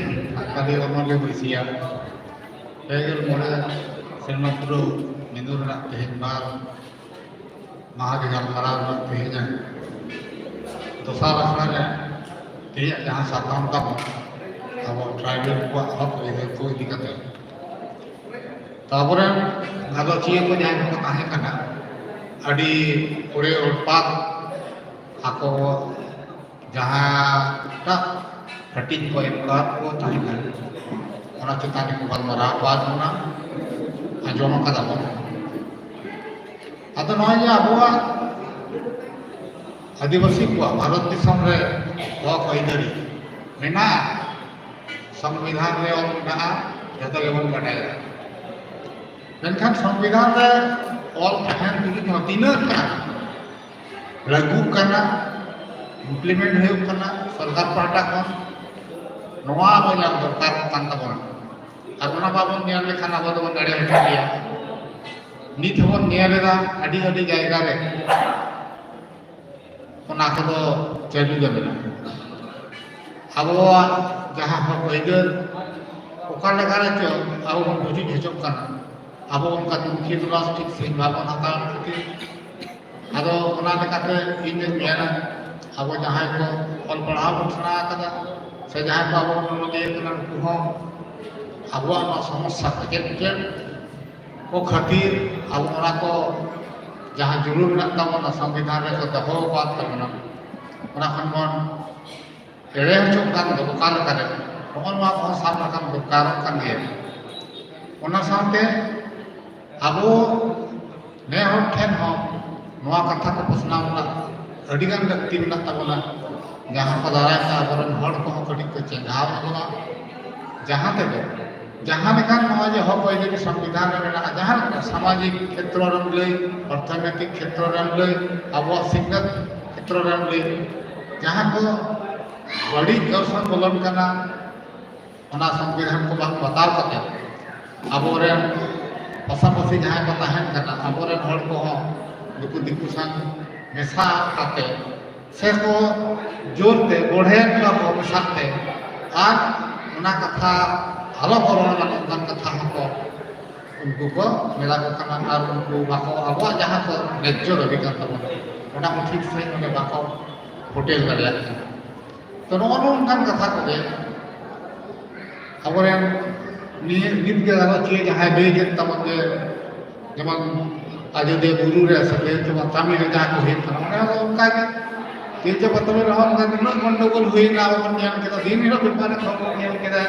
ᱥᱟᱱᱛᱟᱲᱤ ᱚᱱᱚᱞᱤᱭᱟᱹ ᱵᱟᱹᱭᱥᱤᱭᱟᱜ ᱯᱮ ᱜᱮᱞ ᱢᱚᱬᱮ ᱥᱮᱨᱢᱟ ᱯᱩᱨᱟᱹᱣ ᱢᱤᱫᱩᱱ ᱨᱮᱱᱟᱜ ᱛᱮᱦᱮᱧ ᱵᱟᱨ ᱢᱟᱦᱟ ᱜᱮ ᱜᱟᱞᱢᱟᱨᱟᱣ ᱨᱮᱱᱟᱜ ᱛᱮᱦᱮᱧᱟᱜ ᱫᱚᱥᱟᱨ ᱟᱠᱷᱲᱟ ᱨᱮ ᱛᱮᱦᱮᱧᱟᱜ ᱡᱟᱦᱟᱸ ᱥᱟᱛᱟᱢ ᱛᱟᱵᱚᱱ, ᱟᱵᱚ ᱴᱨᱟᱭᱵᱮᱞ ᱠᱚᱣᱟᱜ ᱦᱚᱠ ᱟᱹᱭᱫᱟᱹᱨ ᱠᱚ ᱤᱫᱤ ᱠᱟᱛᱮ, ᱛᱟᱯᱚᱨᱮ ᱜᱟᱞᱚᱪᱤᱭᱟᱹ ᱠᱚ ᱡᱟᱦᱟᱸᱭ ᱠᱚᱠᱚ ᱛᱟᱦᱮᱸ ᱠᱟᱱᱟ, ᱟᱹᱰᱤ ᱚᱲᱮ ᱚᱲᱯᱟᱛ ᱟᱠᱚ ᱡᱟᱦᱟᱸᱴᱟᱜ ᱦᱟᱹᱴᱤᱧ ᱠᱚ ᱮᱢ ᱠᱟᱣᱟᱫ ᱠᱚ ᱛᱟᱦᱮᱸ ᱠᱟᱱᱟ, ᱚᱱᱟ ᱪᱮᱛᱟᱱ ᱨᱮᱠᱚ ᱜᱟᱞᱢᱟᱨᱟᱣ ᱟᱠᱟᱫ ᱵᱚᱱᱟ, ᱟᱸᱡᱚᱢ ᱟᱠᱟᱫᱟ ᱵᱚᱱ᱾ ᱟᱫᱚ ᱱᱚᱜᱼᱚᱭ ᱡᱮ ᱟᱵᱚᱣᱟᱜ ᱟᱹᱫᱤᱵᱟᱹᱥᱤ ᱠᱚᱣᱟᱜ ᱵᱷᱟᱨᱚᱛ ᱫᱤᱥᱚᱢ ᱨᱮ ᱦᱚᱠ ᱟᱹᱭᱫᱟᱹᱨᱤ ᱢᱮᱱᱟᱜᱼᱟ, ᱥᱚᱝᱵᱤᱫᱷᱟᱱ ᱨᱮ ᱚᱞ ᱢᱮᱱᱟᱜᱼᱟ, ᱡᱚᱛᱚ ᱜᱮᱵᱚᱱ ᱵᱟᱰᱟᱭᱟ᱾ ᱢᱮᱱᱠᱷᱟᱱ ᱥᱚᱝᱵᱤᱫᱷᱟᱱ ᱨᱮ ᱚᱞ ᱛᱟᱦᱮᱱ ᱛᱩᱞᱩᱡ ᱦᱚᱸ ᱛᱤᱱᱟᱹᱜ ᱜᱟᱱ ᱞᱟᱹᱜᱩᱜ ᱠᱟᱱᱟ, ᱤᱢᱯᱞᱤᱢᱮᱱᱴ ᱦᱩᱭᱩᱜ ᱠᱟᱱᱟ ᱥᱚᱨᱠᱟᱨ ᱯᱟᱦᱴᱟ ᱠᱷᱚᱱ, ᱱᱚᱣᱟ ᱟᱵᱚ ᱧᱮᱞ ᱫᱚᱨᱠᱟᱨ ᱠᱟᱱ ᱛᱟᱵᱚᱱᱟ᱾ ᱟᱨ ᱚᱱᱟ ᱵᱟᱵᱚᱱ ᱧᱮᱞ ᱞᱮᱠᱷᱟᱱ ᱟᱵᱚ ᱫᱚᱵᱚᱱ ᱮᱲᱮ ᱦᱚᱪᱚᱜ ᱜᱮᱭᱟ᱾ ᱱᱤᱛ ᱦᱚᱸᱵᱚᱱ ᱧᱮᱞ ᱮᱫᱟ ᱟᱹᱰᱤ ᱟᱹᱰᱤ ᱡᱟᱭᱜᱟ ᱨᱮ ᱚᱱᱟ ᱠᱚᱫᱚ ᱪᱟᱹᱞᱩ ᱜᱮ ᱢᱮᱱᱟᱜᱼᱟ᱾ ᱟᱵᱚᱣᱟᱜ ᱡᱟᱦᱟᱸ ᱦᱚᱠ ᱟᱹᱭᱫᱟᱹᱨ ᱚᱠᱟ ᱞᱮᱠᱟ ᱨᱮ ᱪᱚ ᱟᱵᱚ ᱵᱚᱱ ᱰᱩᱡᱩᱡ ᱦᱚᱪᱚᱜ ᱠᱟᱱᱟ, ᱟᱵᱚ ᱚᱱᱠᱟ ᱛᱩᱱᱠᱷᱤ ᱛᱚᱞᱟᱥ ᱴᱷᱤᱠ ᱥᱟᱺᱦᱤᱡ ᱵᱟᱵᱚᱱ ᱦᱟᱛᱟᱣ ᱠᱷᱟᱹᱛᱤᱨ᱾ ᱟᱫᱚ ᱚᱱᱟ ᱞᱮᱠᱟᱛᱮ ᱤᱧ ᱫᱚᱧ ᱢᱮᱱᱟ, ᱟᱵᱚ ᱡᱟᱦᱟᱸᱭ ᱠᱚ ᱚᱞ ᱯᱟᱲᱦᱟᱣ ᱵᱚᱱ ᱥᱮᱬᱟ ᱟᱠᱟᱫᱟ, ᱥᱮ ᱡᱟᱦᱟᱸᱭ ᱠᱚ ᱟᱵᱚ ᱵᱚᱱ ᱚᱱᱚᱞᱤᱭᱟᱹ ᱠᱟᱱᱟ, ᱩᱱᱠᱩ ᱦᱚᱸ ᱟᱵᱚᱣᱟᱜ ᱱᱚᱣᱟ ᱥᱚᱢᱚᱥᱥᱟ ᱠᱚ ᱪᱮᱫ ᱪᱮᱫ ᱠᱚ ᱠᱷᱟᱹᱛᱤᱨ ᱟᱵᱚ ᱚᱱᱟ ᱠᱚ ᱡᱟᱦᱟᱸ ᱡᱩᱞᱩᱢ ᱢᱮᱱᱟᱜ ᱛᱟᱵᱚᱱᱟ ᱥᱚᱝᱵᱤᱫᱷᱟᱱ ᱨᱮᱠᱚ ᱫᱚᱦᱚ ᱟᱠᱟᱫ ᱛᱟᱵᱚᱱᱟ, ᱚᱱᱟ ᱠᱷᱚᱱ ᱵᱚᱱ ᱮᱲᱮ ᱦᱚᱪᱚᱜ ᱠᱟᱱ ᱫᱚ ᱚᱠᱟ ᱞᱮᱠᱟᱨᱮ, ᱱᱚᱜᱼᱚ ᱱᱚᱣᱟ ᱠᱚᱦᱚᱸ ᱥᱟᱵ ᱨᱟᱠᱟᱵ ᱫᱚᱨᱠᱟᱨᱚᱜ ᱠᱟᱱ ᱜᱮᱭᱟ᱾ ᱚᱱᱟ ᱥᱟᱶᱛᱮ ᱟᱵᱚ ᱱᱮ ᱦᱚᱲ ᱴᱷᱮᱱ ᱦᱚᱸ ᱱᱚᱣᱟ ᱠᱟᱛᱷᱟ ᱠᱚ ᱯᱟᱥᱱᱟᱣ ᱨᱮᱱᱟᱜ ᱟᱹᱰᱤᱜᱟᱱ ᱞᱟᱹᱠᱛᱤ ᱢᱮᱱᱟᱜ ᱛᱟᱵᱚᱱᱟ, ᱡᱟᱦᱟᱸ ᱠᱚ ᱫᱟᱨᱟᱭ ᱛᱮ ᱟᱵᱚᱨᱮᱱ ᱦᱚᱲ ᱠᱚᱦᱚᱸ ᱠᱟᱹᱴᱤᱡ ᱠᱚ ᱪᱮᱸᱜᱷᱟᱣ ᱧᱚᱜᱚᱜᱼᱟ, ᱡᱟᱦᱟᱸ ᱛᱮᱫᱚ ᱡᱟᱦᱟᱸ ᱞᱮᱠᱟᱱ ᱱᱚᱣᱟ ᱡᱮ ᱦᱚᱠ ᱟᱹᱭᱫᱟᱹᱨᱤ ᱥᱚᱝᱵᱤᱫᱷᱟᱱ ᱨᱮ ᱢᱮᱱᱟᱜᱼᱟ, ᱡᱟᱦᱟᱸ ᱞᱮᱠᱟ ᱥᱟᱢᱟᱡᱤᱠ ᱠᱷᱮᱛᱨᱚ ᱨᱮᱢ ᱞᱟᱹᱭ, ᱚᱨᱛᱷᱚᱱᱳᱭᱛᱤᱠ ᱠᱷᱮᱛᱨᱚ ᱨᱮᱢ ᱞᱟᱹᱭ, ᱟᱵᱚᱣᱟᱜ ᱥᱤᱠᱷᱱᱟᱹᱛ ᱠᱷᱮᱛᱨᱚ ᱨᱮᱢ ᱞᱟᱹᱭ, ᱡᱟᱦᱟᱸ ᱠᱚ ᱵᱟᱹᱲᱤᱡ ᱚᱨᱥᱚᱝ ᱵᱚᱞᱚᱱ ᱠᱟᱱᱟ, ᱚᱱᱟ ᱥᱚᱝᱵᱤᱫᱷᱟᱱ ᱠᱚ ᱵᱟᱝ ᱵᱟᱛᱟᱣ ᱠᱟᱛᱮ ᱟᱵᱚᱨᱮᱱ ᱯᱟᱥᱟᱯᱟᱥᱤ ᱡᱟᱦᱟᱸᱭ ᱠᱚ ᱛᱟᱦᱮᱱ ᱠᱟᱱᱟ, ᱟᱵᱚᱨᱮᱱ ᱦᱚᱲ ᱠᱚᱦᱚᱸ ᱱᱩᱠᱩ ᱫᱤᱠᱩ ᱥᱟᱶ ᱢᱮᱥᱟ ᱠᱟᱛᱮ ᱥᱮ ᱠᱚ ᱡᱳᱨ ᱛᱮ ᱵᱚᱲᱦᱮ ᱠᱚᱣᱟ ᱠᱚ ᱢᱮᱥᱟ ᱛᱮ, ᱟᱨ ᱚᱱᱟ ᱠᱟᱛᱷᱟ ᱟᱞᱚ ᱠᱚ ᱨᱚᱲ ᱢᱟ, ᱚᱱᱠᱟᱱ ᱠᱟᱛᱷᱟ ᱦᱚᱸᱠᱚ ᱩᱱᱠᱩ ᱠᱚ ᱢᱮᱛᱟ ᱠᱚ ᱠᱟᱱᱟ᱾ ᱟᱨ ᱩᱱᱠᱩ ᱵᱟᱠᱚ, ᱟᱵᱚᱣᱟᱜ ᱡᱟᱦᱟᱸ ᱠᱚ ᱱᱮᱡᱽᱡᱚ ᱫᱟᱹᱵᱤ ᱠᱟᱱ ᱛᱟᱵᱚᱱᱟ, ᱚᱱᱟ ᱠᱚ ᱴᱷᱤᱠ ᱥᱟᱺᱦᱤᱡ ᱚᱸᱰᱮ ᱵᱟᱠᱚ ᱯᱷᱩᱴᱮᱞ ᱫᱟᱲᱮᱭᱟᱜ ᱠᱟᱱᱟ᱾ ᱛᱚ, ᱱᱚᱜᱼᱚ ᱱᱚᱝᱠᱟᱱ ᱠᱟᱛᱷᱟ ᱠᱚᱜᱮ ᱟᱵᱚᱨᱮᱱ ᱱᱤᱭᱟᱹ ᱱᱤᱛ ᱜᱮ ᱟᱨᱚ ᱪᱮᱫ ᱡᱟᱦᱟᱸᱭ ᱞᱟᱹᱭ ᱠᱮᱫ ᱛᱟᱵᱚᱱ ᱡᱮ, ᱡᱮᱢᱚᱱ ᱟᱡᱚᱫᱤᱭᱟᱹ ᱵᱩᱨᱩ ᱨᱮ ᱥᱮ ᱞᱟᱹᱭ ᱛᱟᱵᱚᱱ ᱠᱟᱹᱢᱤ ᱨᱮ ᱡᱟᱦᱟᱸ ᱠᱚ ᱦᱩᱭᱩᱜ ᱠᱟᱱᱟ, ᱚᱸᱰᱮ ᱦᱚᱸ ᱚᱱᱠᱟ ᱜᱮ ᱛᱤᱨᱤᱥᱟ ᱯᱟᱛᱟᱞ ᱨᱮᱦᱚᱸ ᱚᱱᱠᱟ ᱛᱤᱱᱟᱹᱜ ᱜᱚᱱᱰᱚᱜᱳᱞ ᱦᱩᱭᱱᱟ, ᱟᱵᱚ ᱵᱚᱱ ᱧᱮᱞ ᱠᱮᱫᱟ᱾ ᱫᱤᱱ ᱦᱤᱞᱳᱜ ᱯᱮᱯᱟᱨ ᱨᱮ ᱠᱷᱚᱵᱚᱨ ᱧᱮᱞ ᱠᱮᱫᱟ,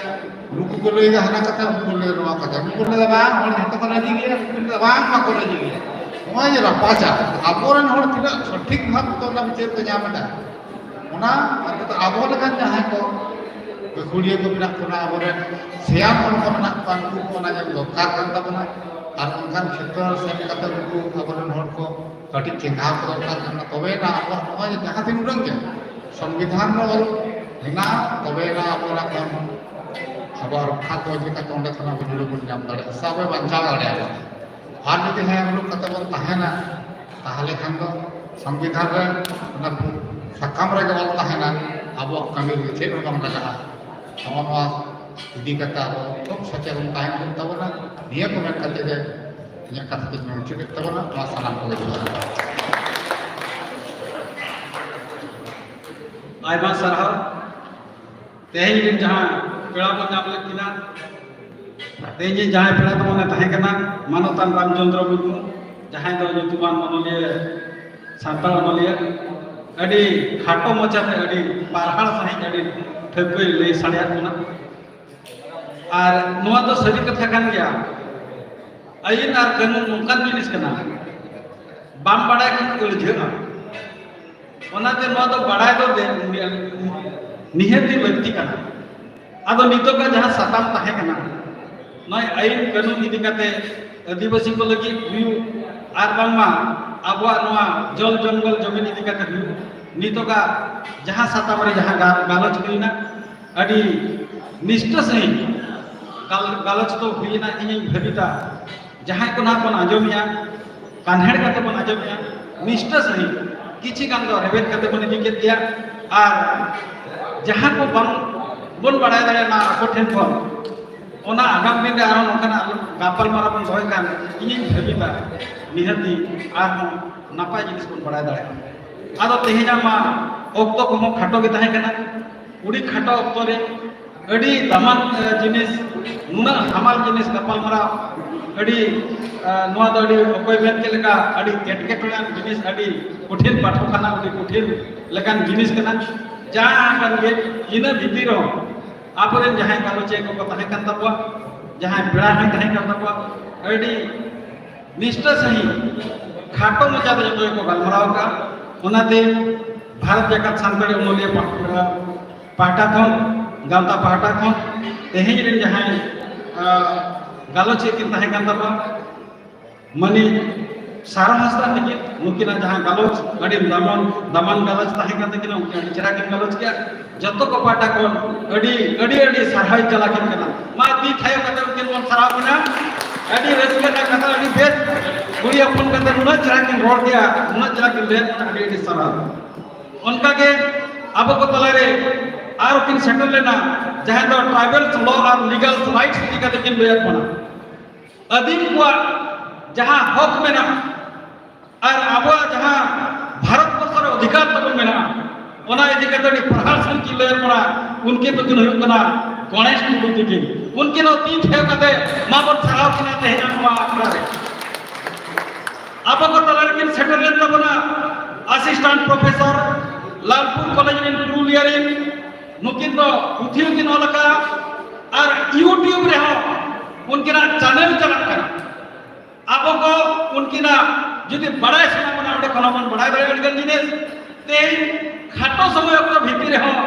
ᱱᱩᱠᱩ ᱠᱚ ᱞᱟᱹᱭᱫᱟ ᱦᱟᱱᱟ ᱠᱟᱛᱷᱟ, ᱩᱱᱠᱩ ᱠᱚ ᱞᱟᱹᱭᱫᱟ ᱱᱚᱣᱟ ᱠᱟᱛᱷᱟ, ᱱᱩᱠᱩ ᱠᱚ ᱞᱟᱹᱭᱫᱟ ᱵᱟᱝ, ᱦᱚᱲ ᱡᱷᱚᱛᱚ ᱠᱚ ᱨᱟᱹᱡᱤ ᱜᱮᱭᱟ, ᱱᱩᱠᱩ ᱠᱚ ᱞᱟᱹᱭᱫᱟ ᱵᱟᱝ, ᱵᱟᱠᱚ ᱨᱟᱹᱡᱤ ᱜᱮᱭᱟ᱾ ᱱᱚᱜᱼᱚᱭ ᱡᱮ ᱨᱟᱯᱟᱪᱟᱜ, ᱟᱵᱚᱨᱮᱱ ᱦᱚᱲ ᱛᱤᱱᱟᱹᱜ ᱥᱚᱴᱷᱤᱠ ᱵᱷᱟᱵᱽ ᱛᱮ ᱚᱱᱟ ᱵᱤᱪᱟᱹᱨ ᱠᱚ ᱧᱟᱢ ᱮᱫᱟ, ᱚᱱᱟ ᱚᱱᱛᱚᱛᱚ ᱟᱵᱚ ᱞᱮᱠᱟᱱ ᱡᱟᱦᱟᱸᱭ ᱠᱚ ᱜᱟᱹᱠᱷᱩᱲᱤᱭᱟᱹ ᱠᱚ ᱢᱮᱱᱟᱜ ᱵᱚᱱᱟ, ᱟᱵᱚᱨᱮᱱ ᱥᱮᱭᱟᱱ ᱦᱚᱲ ᱠᱚ ᱢᱮᱱᱟᱜ ᱠᱚᱣᱟ, ᱩᱱᱠᱩ ᱠᱚ ᱚᱱᱟ ᱧᱮᱞ ᱫᱚᱨᱠᱟᱨ ᱠᱟᱱ ᱛᱟᱵᱚᱱᱟ᱾ ᱟᱨ ᱚᱱᱠᱟᱱ ᱠᱷᱮᱛᱨᱚ ᱨᱮ ᱥᱮᱱ ᱠᱟᱛᱮ ᱩᱱᱠᱩ ᱟᱵᱚᱨᱮᱱ ᱦᱚᱲ ᱠᱚ ᱠᱟᱹᱴᱤᱡ ᱪᱮᱸᱜᱷᱟᱣ ᱠᱚ ᱫᱚᱨᱠᱟᱨ ᱠᱟᱱᱟ᱾ ᱛᱚᱵᱮ ᱮᱱᱟ ᱟᱵᱚᱣᱟᱜ ᱱᱚᱜᱼᱚᱭ ᱡᱮ ᱡᱟᱦᱟᱸ ᱛᱤᱱ ᱩᱰᱟᱹᱝ ᱜᱮ ᱥᱚᱝᱵᱤᱫᱷᱟᱱ ᱨᱮ ᱚᱞ ᱦᱮᱱᱟᱜᱼᱟ, ᱛᱚᱵᱮ ᱮᱱᱟ ᱟᱵᱚ ᱚᱱᱟ ᱠᱷᱚᱱ ᱟᱵᱚᱣᱟᱜ ᱨᱚᱠᱠᱷᱟ ᱠᱚ ᱤᱫᱤ ᱠᱟᱛᱮ ᱚᱸᱰᱮ ᱠᱷᱚᱱ ᱟᱵᱚ ᱡᱩᱲᱩ ᱵᱚᱱ ᱧᱟᱢ ᱫᱟᱲᱮᱭᱟᱜᱼᱟ, ᱥᱮ ᱟᱵᱚ ᱵᱟᱧᱪᱟᱣ ᱫᱟᱲᱮᱭᱟᱜᱼᱟ᱾ ᱟᱨ ᱡᱩᱫᱤ ᱦᱮᱸ ᱢᱩᱞᱩᱠ ᱠᱟᱛᱮ ᱵᱚᱱ ᱛᱟᱦᱮᱱᱟ, ᱛᱟᱦᱚᱞᱮ ᱠᱷᱟᱱ ᱫᱚ ᱥᱚᱝᱵᱤᱫᱷᱟᱱ ᱨᱮ ᱚᱱᱟ ᱥᱟᱠᱟᱢ ᱨᱮᱜᱮ ᱚᱞ ᱛᱟᱦᱮᱱᱟ, ᱟᱵᱚᱣᱟᱜ ᱠᱟᱹᱢᱤ ᱨᱮ ᱪᱮᱫ ᱦᱚᱸ ᱵᱟᱝ ᱞᱟᱜᱟᱜᱼᱟ᱾ ᱱᱚᱜᱼᱚ ᱱᱚᱣᱟ ᱤᱫᱤ ᱠᱟᱛᱮ ᱟᱵᱚ ᱠᱷᱩᱵ ᱥᱚᱪᱮᱛᱚᱱ ᱛᱟᱦᱮᱱ ᱦᱩᱭᱩᱜ ᱛᱟᱵᱚᱱᱟ᱾ ᱱᱤᱭᱟᱹ ᱠᱚ ᱢᱮᱱ ᱠᱟᱛᱮ ᱜᱮ ᱤᱧᱟᱹᱜ ᱠᱟᱛᱷᱟ ᱫᱚᱧ ᱢᱩᱪᱟᱹᱫᱮᱫ ᱛᱟᱵᱚᱱᱟ᱾ ᱱᱚᱣᱟ ᱥᱟᱱᱟᱢ ᱠᱚᱜᱮ ᱡᱚᱦᱟᱨ᱾ ᱟᱭᱢᱟ ᱥᱟᱨᱦᱟᱣ᱾ ᱛᱮᱦᱮᱧ ᱨᱮᱱ ᱡᱟᱦᱟᱸ ᱯᱮᱲᱟ ᱵᱚᱱ ᱧᱟᱢ ᱞᱮᱫ ᱠᱤᱱᱟ, ᱛᱮᱦᱮᱧ ᱡᱟᱦᱟᱸᱭ ᱯᱮᱲᱟ ᱛᱟᱵᱚᱱᱮ ᱛᱟᱦᱮᱸ ᱠᱟᱱᱟ ᱢᱟᱱᱚᱛᱟᱱ ᱨᱟᱢᱪᱚᱸᱫᱽᱨᱚ ᱢᱩᱨᱢᱩ, ᱡᱟᱦᱟᱸᱭ ᱫᱚ ᱧᱩᱛᱩᱢᱟᱱ ᱚᱱᱚᱞᱤᱭᱟᱹ, ᱥᱟᱱᱛᱟᱲ ᱚᱱᱚᱞᱤᱭᱟᱹ, ᱟᱹᱰᱤ ᱠᱷᱟᱴᱚ ᱢᱟᱪᱷᱟᱛᱮ ᱟᱹᱰᱤ ᱯᱟᱨᱦᱟᱲ ᱥᱟᱺᱦᱤᱡ ᱟᱹᱰᱤ ᱴᱷᱟᱹᱣᱠᱟᱹᱭ ᱞᱟᱹᱭ ᱥᱟᱰᱮᱭᱟᱫ ᱵᱚᱱᱟ᱾ ᱟᱨ ᱱᱚᱣᱟ ᱫᱚ ᱥᱟᱹᱨᱤ ᱠᱟᱛᱷᱟ ᱠᱟᱱ ᱜᱮᱭᱟ᱾ ᱟᱹᱭᱤᱱ ᱟᱨ ᱠᱟᱹᱱᱩᱱ ᱱᱚᱝᱠᱟᱱ ᱡᱤᱱᱤᱥ ᱠᱟᱱᱟ, ᱵᱟᱢ ᱵᱟᱲᱟᱭ ᱠᱷᱟᱱ ᱟᱹᱲᱡᱷᱟᱹᱜᱼᱟ᱾ ᱚᱱᱟᱛᱮ ᱱᱚᱣᱟ ᱫᱚ ᱵᱟᱲᱟᱭ ᱫᱚ ᱫᱮ-, ᱱᱤᱦᱟᱹᱛ ᱜᱮ ᱞᱟᱹᱠᱛᱤ ᱠᱟᱱᱟ᱾ ᱟᱫᱚ ᱱᱤᱛᱚᱜᱟᱜ ᱡᱟᱦᱟᱸ ᱥᱟᱛᱟᱢ ᱛᱟᱦᱮᱸ ᱠᱟᱱᱟ, ᱱᱚᱜᱼᱚᱭ ᱟᱹᱭᱤᱱ ᱠᱟᱹᱱᱩᱱ ᱤᱫᱤ ᱠᱟᱛᱮ ᱟᱹᱫᱤᱵᱟᱹᱥᱤ ᱠᱚ ᱞᱟᱹᱜᱤᱫ ᱦᱩᱭᱩᱜ, ᱟᱨ ᱵᱟᱝᱢᱟ ᱟᱵᱚᱣᱟᱜ ᱱᱚᱣᱟ ᱡᱚᱞ ᱡᱚᱝᱜᱚᱞ ᱡᱚᱢᱤᱱ ᱤᱫᱤ ᱠᱟᱛᱮ ᱦᱩᱭᱩᱜ, ᱱᱤᱛᱚᱜᱟᱜ ᱡᱟᱦᱟᱸ ᱥᱟᱛᱟᱢ ᱨᱮ ᱡᱟᱦᱟᱸ ᱜᱟ-, ᱜᱟᱞᱚᱪ ᱦᱩᱭᱱᱟ, ᱟᱹᱰᱤ ᱱᱤᱥᱴᱟᱹ ᱥᱟᱺᱦᱤᱡ ᱜᱟᱞ-, ᱜᱟᱞᱚᱪ ᱫᱚ ᱦᱩᱭᱱᱟ, ᱤᱧᱤᱧ ᱵᱷᱟᱹᱵᱤᱛᱟ ᱡᱟᱦᱟᱸᱭ ᱠᱚ ᱱᱟᱦᱟᱜ ᱵᱚᱱ ᱟᱸᱡᱚᱢᱮᱜᱼᱟ, ᱠᱟᱱᱦᱮᱲ ᱠᱟᱛᱮ ᱵᱚᱱ ᱟᱸᱡᱚᱢᱮᱜᱼᱟ, ᱱᱤᱥᱴᱟᱹ ᱥᱟᱺᱦᱤᱡ ᱠᱤᱪᱷᱤ ᱜᱟᱱ ᱫᱚ ᱨᱮᱵᱮᱫ ᱠᱟᱛᱮ ᱵᱚᱱ ᱤᱫᱤ ᱠᱮᱫ ᱜᱮᱭᱟ᱾ ᱟᱨ ᱡᱟᱦᱟᱸ ᱠᱚ ᱵᱟᱝ ᱵᱚᱱ ᱵᱟᱲᱟᱭ ᱫᱟᱲᱮᱭᱟᱜᱼᱟ ᱟᱠᱚ ᱴᱷᱮᱱ ᱠᱷᱚᱱ, ᱚᱱᱟ ᱟᱜᱟᱢ ᱫᱤᱱ ᱨᱮ ᱟᱨᱦᱚᱸ ᱱᱚᱝᱠᱟᱱᱟᱜ ᱜᱟᱯᱟᱞᱢᱟᱨᱟᱣ ᱵᱚᱱ ᱫᱚᱦᱚᱭ ᱠᱷᱟᱱ ᱤᱧᱤᱧ ᱵᱷᱟᱹᱵᱤᱛᱟ ᱱᱤᱦᱟᱹᱛᱤ ᱟᱨᱦᱚᱸ ᱱᱟᱯᱟᱭ ᱡᱤᱱᱤᱥ ᱵᱚᱱ ᱵᱟᱲᱟᱭ ᱫᱟᱲᱮᱭᱟᱜᱼᱟ᱾ ᱟᱫᱚ ᱛᱮᱦᱮᱧᱟᱜ ᱢᱟ ᱚᱠᱛᱚ ᱠᱚᱦᱚᱸ ᱠᱷᱟᱴᱚ ᱜᱮ ᱛᱟᱦᱮᱸ ᱠᱟᱱᱟ᱾ ᱟᱹᱰᱤ ᱠᱷᱟᱴᱚ ᱚᱠᱛᱚ ᱨᱮ ᱟᱹᱰᱤ ᱫᱟᱢᱟᱱ, ᱮ, ᱡᱤᱱᱤᱥ, ᱱᱩᱱᱟᱹᱜ ᱦᱟᱢᱟᱞ ᱡᱤᱱᱤᱥ ᱜᱟᱯᱟᱞᱢᱟᱨᱟᱣ, ᱟᱹᱰᱤ, ᱮ, ᱱᱚᱣᱟ ᱫᱚ ᱟᱹᱰᱤ ᱚᱠᱚᱭ ᱢᱮᱱ ᱠᱮᱫ ᱞᱮᱠᱟ ᱟᱹᱰᱤ ᱮᱴᱠᱮᱴᱚᱬᱮᱭᱟᱱ ᱡᱤᱱᱤᱥ, ᱟᱹᱰᱤ ᱠᱚᱴᱷᱤᱱ ᱯᱟᱴᱷᱚ ᱠᱟᱱᱟ, ᱟᱹᱰᱤ ᱠᱚᱴᱷᱤᱱ ᱞᱮᱠᱟᱱ ᱡᱤᱱᱤᱥ ᱠᱟᱱᱟ᱾ ᱡᱟᱦᱟᱸ ᱠᱟᱱ ᱜᱮ, ᱤᱱᱟᱹ ᱵᱷᱤᱛᱤᱨ ᱨᱮᱦᱚᱸ ᱟᱵᱚᱨᱮᱱ ᱡᱟᱦᱟᱸᱭ ᱜᱟᱞᱚᱪᱤᱭᱟᱹ ᱠᱚᱠᱚ ᱛᱟᱦᱮᱸ ᱠᱟᱱ ᱛᱟᱵᱚᱣᱟ, ᱡᱟᱦᱟᱸᱭ ᱯᱮᱲᱟ ᱦᱚᱸᱭ ᱛᱟᱦᱮᱸ ᱠᱟᱱ ᱛᱟᱵᱚᱣᱟ, ᱟᱹᱰᱤ ᱱᱤᱥᱴᱟᱹ ᱥᱟᱺᱦᱤᱡ ᱠᱷᱟᱴᱚ ᱢᱟᱪᱷᱟ ᱛᱮ ᱡᱚᱛᱚ ᱜᱮᱠᱚ ᱜᱟᱞᱢᱟᱨᱟᱣ ᱟᱠᱟᱫᱼᱟ᱾ ᱚᱱᱟᱛᱮ ᱵᱷᱟᱨᱚᱛ ᱡᱟᱠᱟᱛ ᱥᱟᱱᱛᱟᱲᱤ ᱚᱱᱚᱞᱤᱭᱟᱹ ᱯᱟᱦᱴᱟ, ᱯᱟᱦᱴᱟ ᱠᱷᱚᱱ, ᱜᱟᱶᱛᱟ ᱯᱟᱦᱴᱟ ᱠᱷᱚᱱ ᱛᱮᱦᱮᱧ ᱨᱮᱱ ᱡᱟᱦᱟᱸᱭ, ᱟ, ᱜᱟᱞᱚᱪᱤᱭᱟᱹ ᱠᱤᱱ ᱛᱟᱦᱮᱸ ᱠᱟᱱ ᱛᱟᱵᱚᱱᱟ, ᱢᱟᱹᱱᱤᱡ ᱥᱟᱨ ᱦᱟᱸᱥᱫᱟ ᱛᱟᱹᱠᱤᱱ, ᱱᱩᱠᱤᱱᱟᱜ ᱡᱟᱦᱟᱸ ᱜᱟᱞᱚᱪ, ᱟᱹᱰᱤ ᱫᱟᱢᱟᱱ, ᱫᱟᱢᱟᱱ ᱜᱟᱞᱚᱪ ᱛᱟᱦᱮᱸ ᱠᱟᱱ ᱛᱟᱹᱠᱤᱱᱟ, ᱩᱱᱠᱤᱱ ᱟᱹᱰᱤ ᱪᱮᱦᱨᱟ ᱠᱤᱱ ᱜᱟᱞᱚᱪ ᱠᱮᱜᱼᱟ᱾ ᱡᱚᱛᱚ ᱠᱚ ᱯᱟᱦᱴᱟ ᱠᱷᱚᱱ ᱟᱹᱰᱤ, ᱟᱹᱰᱤ, ᱟᱹᱰᱤ ᱥᱟᱨᱦᱟᱣ ᱪᱟᱞ ᱟᱹᱠᱤᱱ ᱠᱟᱱᱟ᱾ ᱢᱟ, ᱛᱤ ᱛᱷᱟᱭᱚ ᱠᱟᱛᱮ ᱩᱱᱠᱤᱱ ᱵᱚᱱ ᱥᱟᱨᱦᱟᱣ ᱠᱤᱱᱟ᱾ ᱟᱹᱰᱤ ᱨᱟᱹᱥᱠᱟᱹ ᱨᱮᱱᱟᱜ ᱠᱟᱛᱷᱟ, ᱟᱹᱰᱤ ᱵᱮᱥ ᱠᱩᱲᱤ ᱦᱚᱯᱚᱱ ᱠᱟᱛᱮ ᱱᱩᱱᱟᱹᱜ ᱪᱮᱦᱨᱟ ᱠᱤᱱ ᱨᱚᱲ ᱠᱮᱜᱼᱟ, ᱱᱩᱱᱟᱹᱜ ᱪᱮᱦᱨᱟ ᱠᱤᱱ ᱞᱟᱹᱭ ᱠᱮᱜᱼᱟ, ᱟᱹᱰᱤ, ᱟᱹᱰᱤ ᱥᱟᱨᱦᱟᱣ᱾ ᱚᱱᱠᱟ ᱜᱮ ᱟᱵᱚ ᱠᱚ ᱛᱟᱞᱟᱨᱮ ᱟᱨ ᱠᱤᱱ ᱥᱮᱴᱮᱨ ᱞᱮᱱᱟ, ᱡᱟᱦᱟᱸᱭ ᱫᱚ tribal law ᱟᱨ legal rights ᱤᱫᱤ ᱠᱟᱛᱮ ᱠᱤᱱ ᱞᱟᱹᱭᱟᱫ ᱵᱚᱱᱟ᱾ ᱟᱹᱫᱤᱢ ᱠᱚᱣᱟᱜ ᱡᱟᱦᱟᱸ ᱦᱚᱠ ᱢᱮᱱᱟᱜᱼᱟ ᱟᱨ ᱟᱵᱚᱣᱟᱜ ᱡᱟᱦᱟᱸ ᱵᱷᱟᱨᱚᱛ ᱵᱚᱨᱥᱚ ᱨᱮ ᱚᱫᱷᱤᱠᱟᱨ ᱛᱟᱵᱚᱱ ᱢᱮᱱᱟᱜᱼᱟ, ᱚᱱᱟ ᱤᱫᱤ ᱠᱟᱛᱮ ᱟᱹᱰᱤ ᱯᱨᱚᱥᱟᱥᱚᱱ ᱠᱤᱱ ᱞᱟᱹᱭ ᱠᱟᱱᱟ᱾ ᱩᱱᱠᱤᱱ ᱫᱚᱠᱤᱱ ᱦᱩᱭᱩᱜ ᱠᱟᱱᱟ ᱜᱚᱬᱮᱥ ᱴᱩᱰᱩ ᱛᱤᱠᱤᱱ᱾ ᱩᱱᱠᱤᱱ ᱦᱚᱸ ᱛᱤ ᱛᱷᱮᱣ ᱠᱟᱛᱮ ᱢᱟᱵᱚᱱ ᱥᱟᱨᱦᱟᱣ ᱠᱤᱱᱟ ᱛᱮᱦᱮᱧ ᱱᱚᱣᱟ ᱟᱠᱷᱲᱟ ᱨᱮ᱾ ᱟᱵᱚ ᱠᱚ ᱛᱟᱞᱟ ᱨᱮᱠᱤᱱ ᱥᱮᱴᱮᱨ ᱞᱮᱱ ᱛᱟᱵᱚᱱᱟ assistant professor, ᱞᱟᱞᱯᱩᱨ ᱠᱚᱞᱮᱡᱽ ᱨᱮᱱ ᱯᱩᱨᱩᱞᱤᱭᱟᱹ ᱨᱮᱱ᱾ ᱱᱩᱠᱤᱱ ᱫᱚ ᱯᱩᱛᱷᱤ ᱦᱚᱸᱠᱤᱱ ᱚᱞ ᱟᱠᱟᱫᱼᱟ ᱟᱨ YouTube ᱨᱮᱦᱚᱸ ᱩᱱᱠᱤᱱᱟᱜ ᱪᱮᱱᱮᱞ ᱪᱟᱞᱟᱜ ᱠᱟᱱᱟ᱾ ᱟᱵᱚ ᱠᱚ ᱩᱱᱠᱤᱱᱟᱜ ᱡᱩᱫᱤ ᱵᱟᱲᱟᱭ ᱥᱟᱱᱟ ᱵᱚᱱᱟ, ᱚᱸᱰᱮ ᱠᱷᱚᱱ ᱦᱚᱸ ᱵᱚᱱ ᱵᱟᱲᱟᱭ ᱫᱟᱲᱮᱭᱟᱜᱼᱟ ᱟᱹᱰᱤᱜᱟᱱ ᱡᱤᱱᱤᱥ᱾ ᱛᱮᱦᱮᱧ ᱠᱷᱟᱴᱚ ᱥᱚᱢᱚᱭ ᱚᱠᱛᱚ ᱵᱷᱤᱛᱤᱨ ᱨᱮᱦᱚᱸ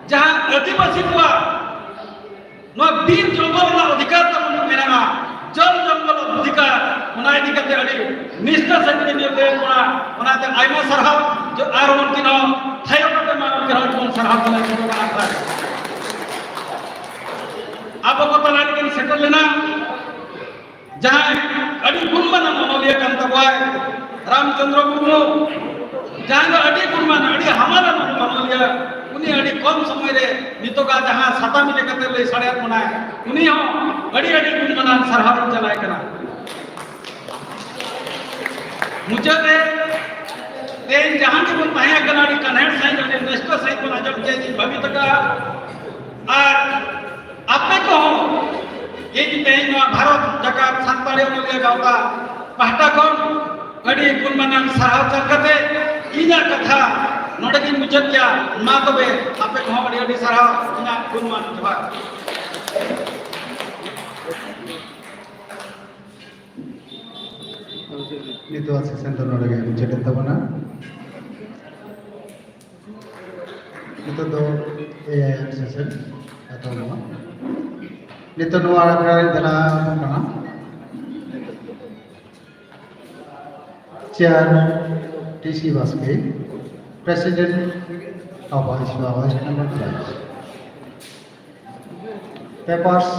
ᱡᱟᱦᱟᱸ ᱟᱹᱫᱤᱵᱟᱹᱥᱤ ᱠᱚᱣᱟᱜ ᱱᱚᱣᱟ ᱵᱤᱨ ᱡᱚᱝᱜᱚᱞ ᱨᱮᱱᱟᱜ ᱚᱫᱷᱤᱠᱟᱨ ᱛᱟᱵᱚᱱ ᱢᱮᱱᱟᱜᱼᱟ, ᱡᱚᱞ ᱡᱚᱝᱜᱚᱞ ᱚᱫᱷᱤᱠᱟᱨ, ᱚᱱᱟ ᱤᱫᱤ ᱠᱟᱛᱮ ᱟᱹᱰᱤ ᱱᱤᱥᱴᱷᱟ ᱥᱟᱹᱦᱤᱡ ᱵᱤᱱ ᱞᱟᱹᱭ ᱠᱟᱱᱟ᱾ ᱚᱱᱟᱛᱮ ᱟᱭᱢᱟ ᱥᱟᱨᱦᱟᱣ᱾ ᱡᱚ-, ᱟᱨ ᱩᱱᱠᱤᱱ ᱦᱚᱸ ᱛᱷᱟᱭᱚ ᱠᱟᱛᱮ ᱢᱟ ᱩᱱᱠᱤᱱ ᱦᱚᱸ ᱵᱚᱱ ᱥᱟᱨᱦᱟᱣ ᱥᱟᱱᱟᱭᱮᱫ ᱵᱚᱱᱟ᱾ ᱟᱵᱚ ᱠᱚ ᱛᱟᱞᱟ ᱨᱮᱠᱤᱱ ᱥᱮᱴᱮᱨ ᱞᱮᱱᱟ ᱡᱟᱦᱟᱸᱭ ᱟᱹᱰᱤ ᱜᱩᱱᱢᱟᱱᱟᱱ ᱚᱱᱚᱞᱤᱭᱟᱹ ᱠᱟᱱ ᱛᱟᱵᱚᱣᱟᱭ ᱨᱟᱢᱪᱚᱸᱫᱽᱨᱚ ᱢᱩᱨᱢᱩ, ᱡᱟᱦᱟᱸᱭ ᱫᱚ ᱟᱹᱰᱤ ᱜᱩᱱᱢᱟᱱ, ᱟᱹᱰᱤ ᱦᱟᱢᱟᱞᱟᱱ ᱚᱱᱚᱞᱤᱭᱟᱹ᱾ ᱩᱱᱤ ᱟᱹᱰᱤ ᱠᱚᱢ ᱥᱚᱢᱚᱭ ᱨᱮ ᱱᱤᱛᱚᱜᱟᱜ ᱡᱟᱦᱟᱸ ᱥᱟᱛᱟᱢ ᱤᱫᱤ ᱠᱟᱛᱮ ᱞᱟᱹᱭ ᱥᱟᱰᱮᱭᱟᱫ ᱵᱚᱱᱟᱭ, ᱩᱱᱤ ᱦᱚᱸ ᱟᱹᱰᱤ, ᱟᱹᱰᱤ ᱜᱩᱱᱢᱟᱱᱟᱱ ᱥᱟᱨᱦᱟᱣ ᱤᱧ ᱪᱟᱞᱟᱭ ᱠᱟᱱᱟ᱾ ᱢᱩᱪᱟᱹᱫ ᱨᱮ ᱛᱮᱦᱮᱧ ᱡᱟᱦᱟᱸ ᱜᱮᱵᱚᱱ ᱛᱟᱦᱮᱸ ᱠᱟᱱᱟ, ᱟᱹᱰᱤ ᱠᱟᱱᱦᱮᱲ ᱥᱟᱺᱦᱤᱡ, ᱟᱹᱰᱤ ᱨᱟᱹᱥᱠᱟᱹ ᱥᱟᱺᱦᱤᱡ ᱵᱚᱱ ᱟᱸᱡᱚᱢ ᱠᱮᱫ, ᱤᱧ ᱵᱷᱟᱹᱵᱤ ᱛᱟᱠᱚᱣᱟ᱾ ᱟᱨ ᱟᱯᱮ ᱠᱚᱦᱚᱸ ᱤᱧ ᱛᱮᱦᱮᱧ ᱱᱚᱣᱟ ᱵᱷᱟᱨᱚᱛ ᱡᱟᱠᱟᱛ ᱥᱟᱱᱛᱟᱲᱤ ᱚᱱᱚᱞᱤᱭᱟᱹ ᱜᱟᱶᱛᱟ ᱯᱟᱦᱴᱟ ᱠᱷᱚᱱ ᱟᱹᱰᱤ ᱜᱩᱱᱢᱟᱱᱟᱱ ᱥᱟᱨᱦᱟᱣ ᱪᱟᱞ ᱠᱟᱛᱮ ᱤᱧᱟᱹᱜ ᱠᱟᱛᱷᱟ ᱱᱚᱰᱮ ᱜᱤᱧ ᱢᱩᱪᱟᱹᱫ ᱜᱮᱭᱟ᱾ ᱢᱟ ᱛᱚᱵᱮ ᱟᱯᱮ ᱠᱚᱦᱚᱸ ᱟᱹᱰᱤ ᱟᱹᱰᱤ ᱥᱟᱨᱦᱟᱣ, ᱤᱧᱟᱹᱜ ᱜᱩᱱᱢᱟᱱ ᱡᱚᱦᱟᱨ᱾ ᱱᱤᱛᱚᱜ ᱥᱮᱥᱚᱱ ᱫᱚ ᱱᱚᱰᱮ ᱜᱮ ᱢᱩᱪᱟᱹᱫ ᱮᱱ ᱛᱟᱵᱚᱱᱟ᱾ ᱱᱤᱛᱚᱜ ᱫᱚ ᱮ ᱟᱭ ᱮᱢ ᱥᱮᱥᱚᱱ ᱮᱛᱚᱦᱚᱵᱚᱜᱼᱟ᱾ ᱱᱤᱛᱚᱜ ᱱᱚᱣᱟ ᱟᱠᱷᱲᱟ ᱨᱮ ᱫᱮᱞᱟ ᱠᱟᱱᱟ᱾ Chair T C Baske, President of Aishwa West Bengal Branch. Papers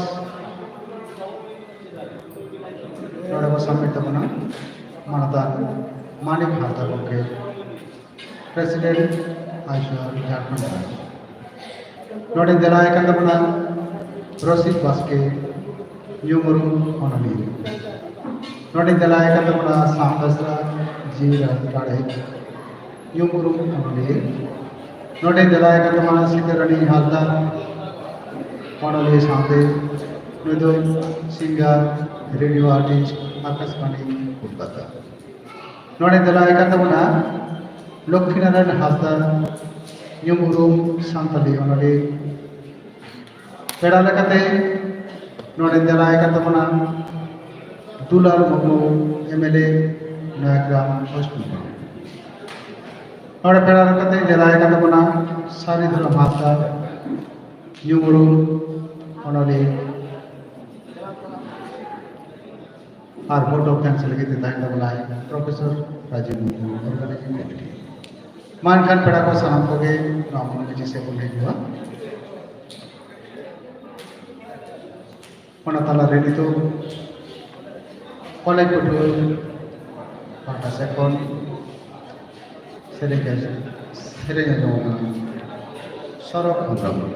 ᱱᱚᱰᱮ ᱵᱚ ᱥᱟᱵᱢᱤᱴ ᱛᱟᱵᱚᱱᱟ ᱢᱟᱱᱚᱛᱟᱱ ᱢᱟᱱᱤᱠ ᱦᱟᱸᱥᱫᱟ ᱜᱚᱢᱠᱮ, President Aishwa Jharkhand Branch. ᱱᱚᱰᱮ ᱫᱮᱞᱟ ᱟᱠᱟᱱ ᱛᱟᱵᱚᱱᱟ ᱨᱚᱥᱤᱠ ᱵᱟᱥᱠᱮ, ᱧᱩᱢ ᱩᱨᱩᱢ ᱚᱱᱚᱞᱤᱭᱟᱹ᱾ ᱱᱚᱰᱮ ᱫᱮᱞᱟ ᱟᱠᱟᱱ ᱛᱟᱵᱚᱱᱟ ᱥᱟᱢ ᱵᱮᱥᱨᱟ, ᱡᱤᱣᱤ ᱨᱟᱲᱮᱡ, ᱧᱩᱢ ᱩᱨᱩᱢ ᱚᱱᱚᱞᱤᱭᱟᱹ᱾ ᱱᱚᱰᱮ ᱫᱮᱞᱟ ᱟᱠᱟᱱ ᱛᱟᱵᱚᱱᱟ ᱥᱤᱛᱟᱹ ᱨᱟᱱᱤ ᱦᱟᱸᱥᱫᱟ, ᱚᱱᱚᱞᱤᱭᱟᱹ ᱥᱟᱶᱛᱮ ᱱᱩᱭ ᱫᱚ singer, radio artist, ᱟᱠᱟᱥᱵᱟᱬᱤ ᱠᱳᱞᱠᱟᱛᱟ᱾ ᱱᱚᱰᱮ ᱫᱮᱞᱟ ᱟᱠᱟᱱ ᱛᱟᱵᱚᱱᱟ ᱞᱚᱠᱠᱷᱤ ᱱᱟᱨᱟᱭᱚᱱ ᱦᱟᱸᱥᱫᱟ, ᱧᱩᱢ ᱩᱨᱩᱢ ᱥᱟᱱᱛᱟᱲᱤ ᱚᱱᱚᱞᱤᱭᱟᱹ᱾ ᱯᱮᱲᱟ ᱞᱮᱠᱟᱛᱮ ᱱᱚᱰᱮ ᱫᱮᱞᱟ ᱟᱠᱟᱱ ᱛᱟᱵᱚᱱᱟ Dulal Murmu, M L A, ᱱᱚᱭᱟᱜᱨᱟᱢ ᱯᱚᱥᱪᱤᱢ ᱵᱚᱝᱜᱚ᱾ ᱱᱚᱰᱮ ᱯᱮᱲᱟ ᱞᱮᱠᱟᱛᱮ ᱫᱮᱞᱟ ᱟᱠᱟᱱ ᱛᱟᱵᱚᱱᱟ ᱥᱟᱹᱨᱤ ᱫᱷᱚᱨᱚᱢ ᱦᱟᱸᱥᱫᱟ, ᱧᱩᱢ ᱩᱨᱩᱢ ᱚᱱᱚᱞᱤᱭᱟᱹ᱾ ᱟᱨ vote of thanks ᱞᱟᱹᱜᱤᱫ ᱛᱮ ᱛᱟᱦᱮᱱ ᱛᱟᱵᱚᱱᱟᱭ Professor Rajiv Murmu, organizing committee᱾ ᱢᱟ ᱮᱱᱠᱷᱟᱱ ᱯᱮᱲᱟ ᱠᱚ ᱥᱟᱱᱟᱢ ᱠᱚᱜᱮ ᱱᱚᱣᱟ ᱢᱚᱱ ᱢᱟᱹᱡᱷᱤ ᱥᱮᱫ ᱵᱚᱱ ᱦᱤᱡᱩᱜᱼᱟ᱾ ᱚᱱᱟ ᱛᱟᱞᱟᱨᱮ ᱱᱤᱛᱚᱜ ᱠᱚᱞᱮᱡᱽ ᱯᱟᱹᱴᱷᱩᱣᱟᱹ ᱯᱟᱦᱴᱟ ᱥᱮᱫ ᱠᱷᱚᱱ ᱥᱮᱨᱮᱧ, ᱥᱮᱨᱮᱧ ᱟᱸᱡᱚᱢᱚᱜ ᱠᱟᱱᱟ ᱥᱚᱨᱚᱜ ᱦᱮᱢᱵᱨᱚᱢ᱾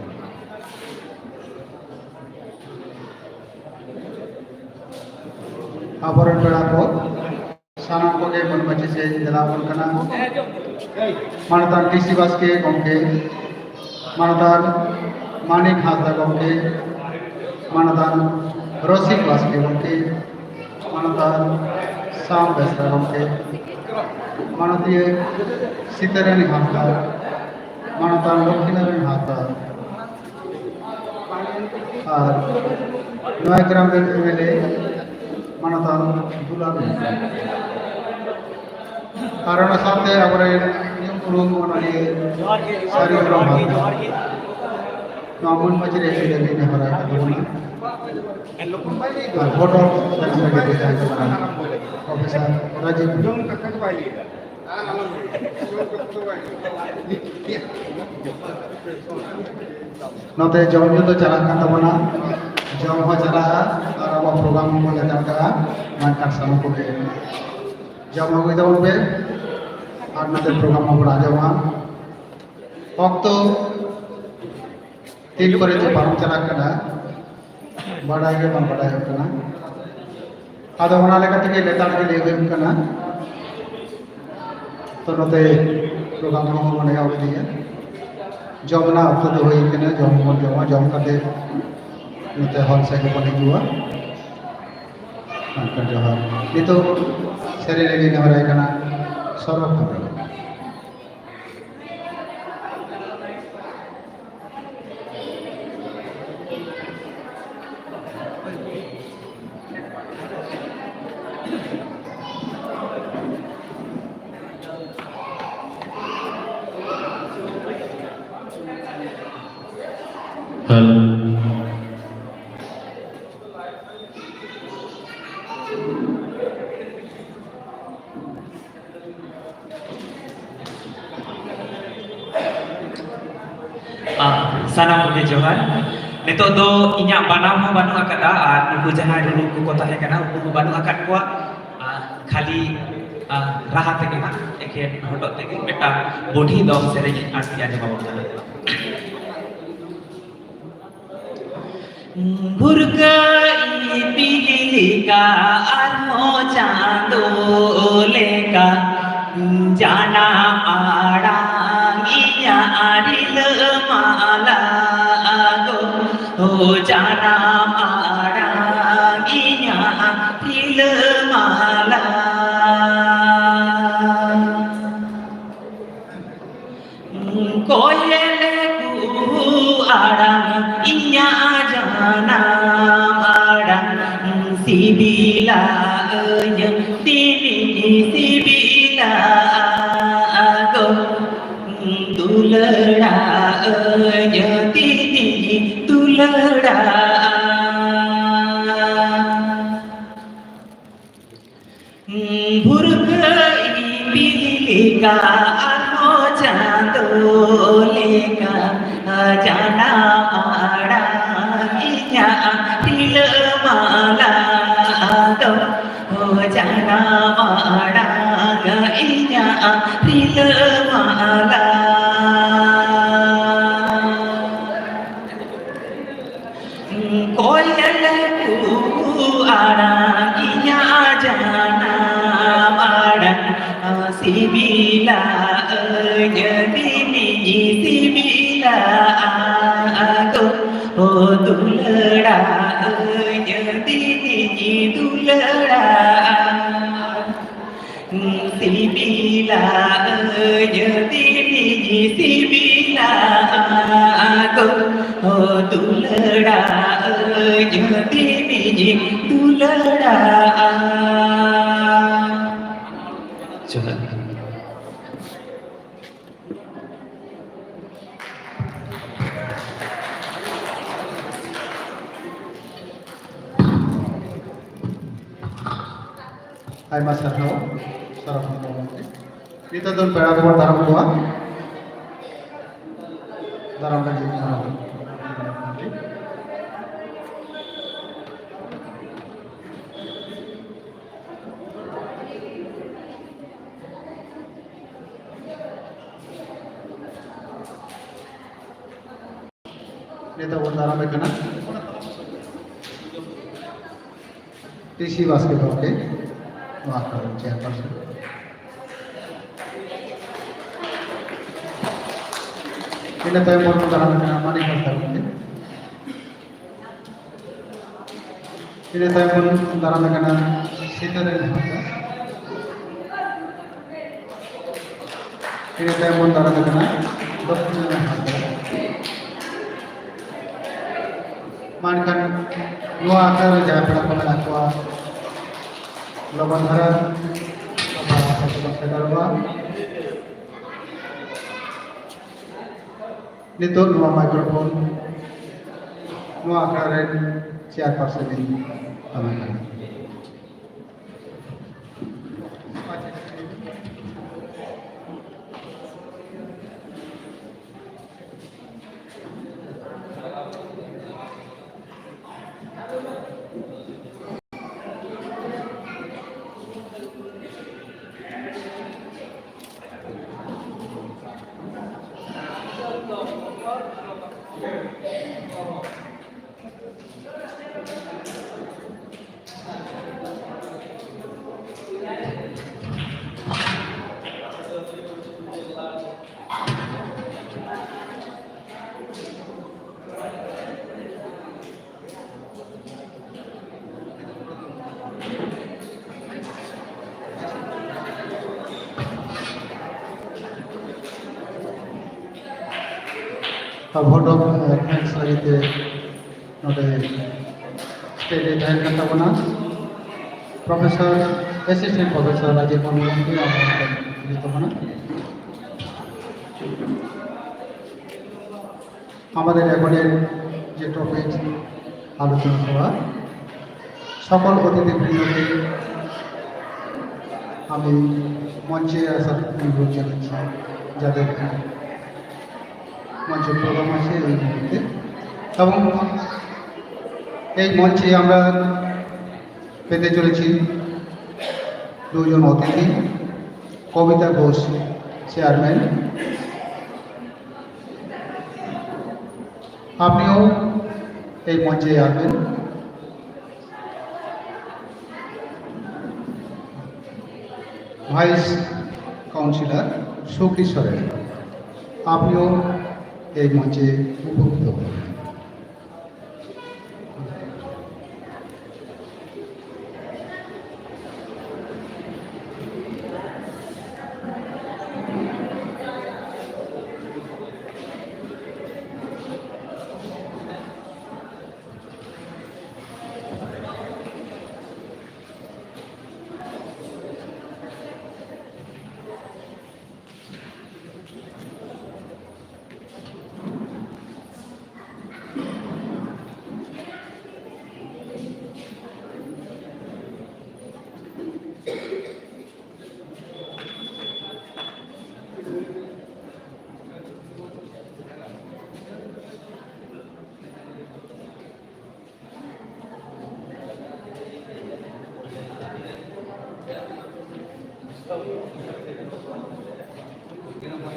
ᱟᱵᱚᱨᱮᱱ ᱯᱮᱲᱟ ᱠᱚ ᱥᱟᱱᱟᱢ ᱠᱚᱜᱮ ᱢᱟᱹᱱ ᱢᱟᱹᱪᱤ ᱥᱮᱫ ᱫᱮᱞᱟ ᱟᱵᱚᱱ ᱠᱟᱱᱟ᱾ ᱢᱟᱱᱚᱛᱟᱱ ᱴᱤ ᱥᱤ ᱵᱟᱥᱠᱮ ᱜᱚᱢᱠᱮ, ᱢᱟᱱᱚᱛᱟᱱ ᱢᱟᱱᱤᱠ ᱦᱟᱸᱥᱫᱟ ᱜᱚᱢᱠᱮ, ᱢᱟᱱᱚᱛᱟᱱ ᱨᱚᱥᱤᱠ ᱵᱟᱥᱠᱮ ᱜᱚᱢᱠᱮ, ᱢᱟᱱᱚᱛᱟᱱ ᱥᱟᱢ ᱵᱮᱥᱨᱟ ᱜᱚᱢᱠᱮ, ᱢᱟᱱᱚᱛᱤᱭᱟᱹ ᱥᱤᱛᱟᱹᱨᱟᱱᱤ ᱦᱟᱸᱥᱫᱟ, ᱢᱟᱱᱚᱛᱟᱱ ᱞᱚᱠᱠᱷᱤᱱᱟᱨᱟᱭᱚᱱ ᱦᱟᱸᱥᱫᱟ, ᱟᱨ ᱱᱚᱣᱟ ᱜᱨᱟᱢ ᱨᱮᱱ M L A ᱢᱟᱱᱚᱛᱟᱱ ᱫᱩᱞᱟᱞ ᱦᱮᱢᱵᱨᱚᱢ᱾ ᱟᱨ ᱚᱱᱟ ᱥᱟᱶᱛᱮ ᱟᱵᱚᱨᱮᱱ ᱧᱩᱢ ᱩᱨᱩᱢ ᱚᱱᱚᱞᱤᱭᱟᱹ ᱥᱟᱹᱨᱤ ᱫᱷᱚᱨᱚᱢ ᱦᱟᱸᱥᱫᱟ᱾ ᱱᱚᱣᱟ ᱢᱟᱹᱱ ᱢᱟᱹᱪᱤ ᱨᱮ ᱥᱮᱞᱮᱫ ᱞᱟᱹᱜᱤᱫ ᱱᱮᱦᱚᱨ ᱟᱠᱟᱫ ᱛᱟᱵᱚᱱᱟ᱾ ᱟᱨ ᱵᱚᱰᱚᱨ ᱡᱟᱦᱟᱸ ᱠᱚ ᱢᱮᱛᱟᱜ ᱠᱟᱱᱟ, ᱯᱨᱚᱯᱷᱮᱥᱚᱨ ᱨᱟᱡᱤᱵᱽ᱾ ᱱᱚᱛᱮ ᱡᱚᱢ ᱧᱩ ᱫᱚ ᱪᱟᱞᱟᱜ ᱠᱟᱱ ᱛᱟᱵᱚᱱᱟ, ᱡᱚᱢ ᱦᱚᱸ ᱪᱟᱞᱟᱜᱼᱟ ᱟᱨ ᱟᱵᱚᱣᱟᱜ ᱯᱨᱳᱜᱨᱟᱢ ᱦᱚᱸ ᱵᱚᱱ ᱞᱮᱛᱟᱲ ᱠᱟᱜᱼᱟ᱾ ᱢᱟ ᱮᱱᱠᱷᱟᱱ ᱥᱟᱱᱟᱢ ᱠᱚᱜᱮ ᱡᱚᱢ ᱟᱹᱜᱩᱭ ᱛᱟᱵᱚᱱ ᱯᱮ ᱟᱨ ᱱᱚᱛᱮ ᱯᱨᱳᱜᱨᱟᱢ ᱦᱚᱸ ᱵᱚᱱ ᱟᱸᱡᱚᱢᱟ᱾ ᱚᱠᱛᱚ ᱛᱤᱱ ᱠᱚᱨᱮ ᱪᱚ ᱯᱟᱨᱚᱢ ᱪᱟᱞᱟᱜ ᱠᱟᱱᱟ, ᱵᱟᱰᱟᱭ ᱜᱮ ᱵᱟᱝ ᱵᱟᱰᱟᱭᱚᱜ ᱠᱟᱱᱟ᱾ ᱟᱫᱚ ᱚᱱᱟ ᱞᱮᱠᱟ ᱛᱮᱜᱮ ᱞᱮᱛᱟᱲ ᱜᱮ ᱞᱟᱹᱭ ᱦᱩᱭᱩᱜ ᱠᱟᱱᱟ᱾ ᱛᱚ ᱱᱚᱛᱮ ᱯᱨᱳᱜᱨᱟᱢ ᱦᱚᱸ ᱢᱟᱱᱮ ᱟᱹᱣᱨᱤ ᱞᱮ ᱡᱚᱢ ᱨᱮᱱᱟᱜ ᱚᱠᱛᱚ ᱫᱚ ᱦᱩᱭ ᱠᱟᱱᱟ, ᱡᱚᱢ ᱦᱚᱸᱵᱚᱱ ᱡᱚᱢᱟ, ᱡᱚᱢ ᱠᱟᱛᱮ ᱱᱚᱛᱮ ᱦᱚᱞ ᱥᱮᱫ ᱜᱮᱵᱚᱱ ᱦᱤᱡᱩᱜᱼᱟ᱾ ᱮᱱᱠᱷᱟᱱ ᱡᱚᱦᱟᱨ᱾ ᱱᱤᱛᱚᱜ ᱥᱮᱨᱮᱧ ᱞᱟᱹᱜᱤᱫ ᱱᱮᱦᱚᱨᱟᱭ ᱠᱟᱱᱟ ᱥᱚᱨᱚᱜ ᱦᱮᱢᱵᱨᱚᱢ᱾ ᱦᱮᱞᱳ᱾ ᱟᱨ ᱥᱟᱱᱟᱢ ᱠᱚᱜᱮ ᱡᱚᱦᱟᱨ᱾ ᱱᱤᱛᱚᱜ ᱫᱚ ᱤᱧᱟᱹᱜ ᱵᱟᱱᱟᱢ ᱦᱚᱸ ᱵᱟᱹᱱᱩᱜ ᱟᱠᱟᱫᱟ ᱟᱨ ᱱᱩᱠᱩ ᱡᱟᱦᱟᱸᱭ ᱨᱩᱨᱩ ᱠᱚᱠᱚ ᱛᱟᱦᱮᱸ ᱠᱟᱱᱟ ᱩᱱᱠᱩ ᱦᱚᱸ ᱵᱟᱹᱱᱩᱜ ᱟᱠᱟᱫ ᱠᱚᱣᱟ᱾ ᱟᱨ ᱠᱷᱟᱹᱞᱤ, ᱟᱨ ᱨᱟᱦᱟ ᱛᱮᱜᱮ ᱦᱟᱸᱜ ᱮᱠᱷᱮᱱ ᱦᱚᱴᱚᱜ ᱛᱮᱜᱮ ᱢᱤᱫᱴᱟᱝ ᱵᱩᱰᱷᱤ ᱫᱚᱝ ᱥᱮᱨᱮᱧ ᱤᱧ ᱟᱨ ᱟᱸᱡᱚᱢ ᱟᱵᱚᱱ ᱠᱟᱱᱟ᱾ ᱵᱷᱩᱨᱠᱟᱹ ᱤᱯᱤᱞ ᱞᱮᱠᱟ ᱟᱨᱦᱚᱸ ᱪᱟᱸᱫᱚ ᱞᱮᱠᱟ, ᱡᱟᱱᱟᱢ ᱟᱲᱟᱝ ᱤᱧᱟᱹᱜ ᱨᱤᱞᱟᱹᱢᱟᱞᱟ ᱫᱚ, ᱳ ᱡᱟᱱᱟᱢ ᱟᱲᱟᱝ ᱤᱧᱟᱹᱜ ᱨᱤᱞᱟᱹᱢᱟᱞᱟ᱾ ᱠᱚᱭᱮᱞ ᱠᱩᱦᱩ ᱟᱲᱟᱝ, ᱤᱧᱟᱜ ᱡᱟᱱᱟᱢ ᱟᱲᱟᱝ, ᱥᱤᱵᱤᱞᱟ ᱟᱹᱧᱟᱹ ᱛᱤᱱᱤᱧ ᱥᱤᱵᱤᱞᱟ ᱜᱚ, ᱫᱩᱞᱟᱹᱲᱟ ᱟᱹᱧᱟᱹ ᱛᱤᱱᱤᱧ ᱫᱩᱞᱟᱹᱲᱟ᱾ ᱵᱷᱩᱨᱠᱟᱹ ᱤᱯᱤᱞ ᱞᱮᱠᱟ ᱟᱨᱦᱚᱸ ᱪᱟᱸᱫᱚ ᱞᱮᱠᱟ ᱡᱟᱱᱟᱢ ᱟᱲᱟᱝ ᱤᱧᱟᱹᱜ ᱨᱤᱞᱟᱹᱢᱟᱞᱟ ᱫᱚ᱾ ᱚ ᱡᱟᱱᱟᱢ ᱟᱲᱟᱝ ᱤᱧᱟᱹᱜ ᱨᱤᱞᱟᱹᱢᱟᱞᱟ᱾ ᱠᱚᱭᱮᱞ ᱠᱚ ᱟᱲᱟᱝ ᱤᱧᱟᱹᱜ ᱡᱟᱱᱟᱢ ᱟᱲᱟᱝ, ᱥᱤᱵᱤᱞᱟ ᱟᱹᱧ ᱫᱤᱱᱤᱧ ᱥᱤᱵᱤᱞᱟ ᱟᱫᱚ, ᱚ ᱫᱩᱞᱟᱹᱲᱟ ᱟᱹᱧ ᱫᱤᱱᱤᱧ ᱫᱩᱞᱟᱹᱲᱟ᱾ ᱥᱤᱵᱤᱞᱟ ᱟᱹᱧ ᱫᱤᱱᱤᱧ ᱥᱤᱵᱤᱞᱟ ᱜᱚ, ᱚ ᱫᱩᱞᱟᱹᱲᱟ ᱟᱹᱧ ᱫᱤᱱᱤᱧ ᱫᱩᱞᱟᱹᱲᱟ᱾ ᱡᱚᱦᱟᱨ᱾ ᱟᱭᱢᱟ ᱥᱟᱨᱦᱟᱣ ᱥᱟᱨ ᱦᱚᱯᱚᱱ ᱜᱚᱢᱠᱮ᱾ ᱱᱤᱛᱚᱜ ᱫᱚ ᱯᱮᱲᱟ ᱠᱚᱵᱚᱱ ᱫᱟᱨᱟᱢ ᱠᱚᱣᱟ᱾ ᱫᱟᱨᱟᱢ ᱞᱟᱹᱜᱤᱫ ᱥᱟᱨ ᱦᱚᱯᱚᱱ᱾ ᱱᱤᱛᱚᱜ ᱵᱚᱱ ᱫᱟᱨᱟᱢᱮ ᱠᱟᱱᱟ ᱴᱤ ᱥᱤ ᱵᱟᱥᱠᱮ ᱜᱚᱢᱠᱮ, ᱱᱚᱣᱟ ᱠᱚᱨᱮᱱ ᱪᱮᱭᱟᱨᱯᱟᱨᱥᱚᱱ᱾ ᱤᱱᱟᱹ ᱛᱟᱭᱚᱢ ᱵᱚᱱ ᱫᱟᱨᱟᱢᱮ ᱠᱟᱱᱟ ᱢᱟᱹᱱᱤᱠ ᱦᱟᱸᱥᱫᱟ ᱜᱚᱢᱠᱮ᱾ ᱤᱱᱟᱹ ᱛᱟᱭᱚᱢ ᱵᱚᱱ ᱫᱟᱨᱟᱢᱮ ᱠᱟᱱᱟ ᱥᱤᱛᱟᱹᱨᱟᱹᱭ ᱦᱟᱸᱥᱫᱟ᱾ ᱤᱱᱟᱹ ᱛᱟᱭᱚᱢ ᱵᱚᱱ ᱫᱟᱨᱟᱢᱮ ᱠᱟᱱᱟ ᱫᱚᱠᱠᱷᱤᱱ ᱦᱟᱸᱥᱫᱟ᱾ ᱢᱟ ᱮᱱᱠᱷᱟᱱ ᱱᱚᱣᱟ ᱟᱠᱷᱲᱟ ᱨᱮ ᱡᱟᱦᱟᱸ ᱯᱮᱲᱟ ᱠᱚ ᱢᱮᱱᱟᱜ ᱠᱚᱣᱟ, ᱞᱚᱜᱚᱱ ᱫᱷᱟᱨᱟ ᱟᱵᱚ ᱟᱠᱷᱲᱟ ᱛᱮᱵᱚᱱ ᱥᱮᱴᱮᱨᱚᱜᱼᱟ᱾ ᱱᱤᱛᱚᱜ ᱱᱚᱣᱟ ᱢᱟᱭᱠᱨᱳᱯᱷᱳᱱ ᱱᱚᱣᱟ ᱟᱠᱷᱲᱟ ᱨᱮᱱ ᱪᱮᱭᱟᱨᱯᱟᱨᱥᱚᱱ ᱤᱧ ᱮᱢᱟᱭ ᱠᱟᱱᱟ᱾ ᱵᱷᱳᱴ ᱚᱯᱷ ᱛᱷᱮᱝᱠᱥ ᱞᱟᱹᱜᱤᱫ ᱛᱮ ᱱᱚᱰᱮ ᱥᱴᱮᱡ ᱨᱮ ᱛᱟᱦᱮᱱ ᱠᱟᱱ ᱛᱟᱵᱚᱱᱟ professor, assistant professor Rajiv Murmu ᱜᱚᱢᱠᱮ, ᱟᱵᱚ ᱱᱚᱰᱮ ᱦᱤᱡᱩᱜ ᱛᱟᱵᱚᱱᱟ᱾ আমাদের এখনের যে টপিক আলোচনা করা, সকল অতিথিবৃন্দকে আমি মঞ্চে আসার অনুরোধ জানাচ্ছি, যাদের মঞ্চে প্রোগ্রাম আছে এই মুহূর্তে। এবং এই মঞ্চে আমরা পেতে চলেছি দুজন অতিথি, কবিতা ঘোষ চেয়ারম্যান, আপনিও এই মঞ্চে আসবেন। ভাইস কাউন্সিলর সুখী সরেন, আপনিও এই মঞ্চে উপস্থিত হবেন।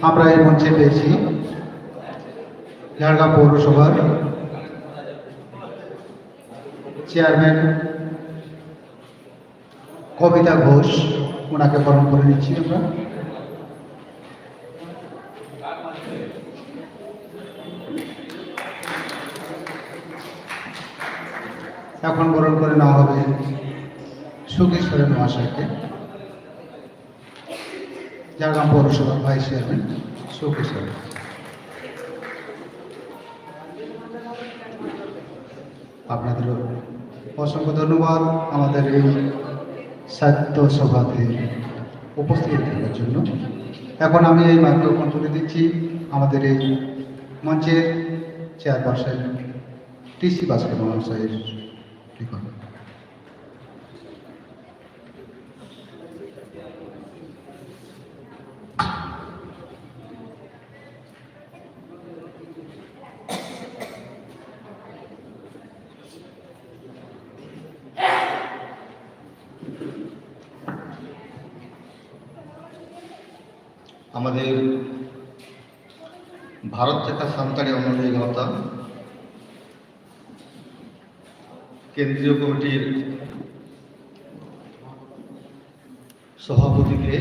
আমরা এই মঞ্চে পেয়েছি ঝাড়গ্রাম পৌরসভার চেয়ারম্যান কবিতা ঘোষ, ওনাকে বরণ করে নিচ্ছি আমরা। এখন বরণ করে নেওয়া হবে সুখী সরেন মহাশয়কে, ঝাড়গ্রাম পৌরসভার ভাইস চেয়ারম্যান সুখী সরেন। আপনাদেরও অসংখ্য ধন্যবাদ আমাদের এই সাহিত্য সভাতে উপস্থিত থাকার জন্য। এখন আমি এই মাইক্রোফোন তুলে দিচ্ছি আমাদের এই মঞ্চের চেয়ারপারসন টি সি ভাস্কর মহাশয়ের নিকট। আমাদের ভারত লেখা সান্তাড়ি অনলাইন গাওতা কেন্দ্রীয় কমিটির সভাপতিকে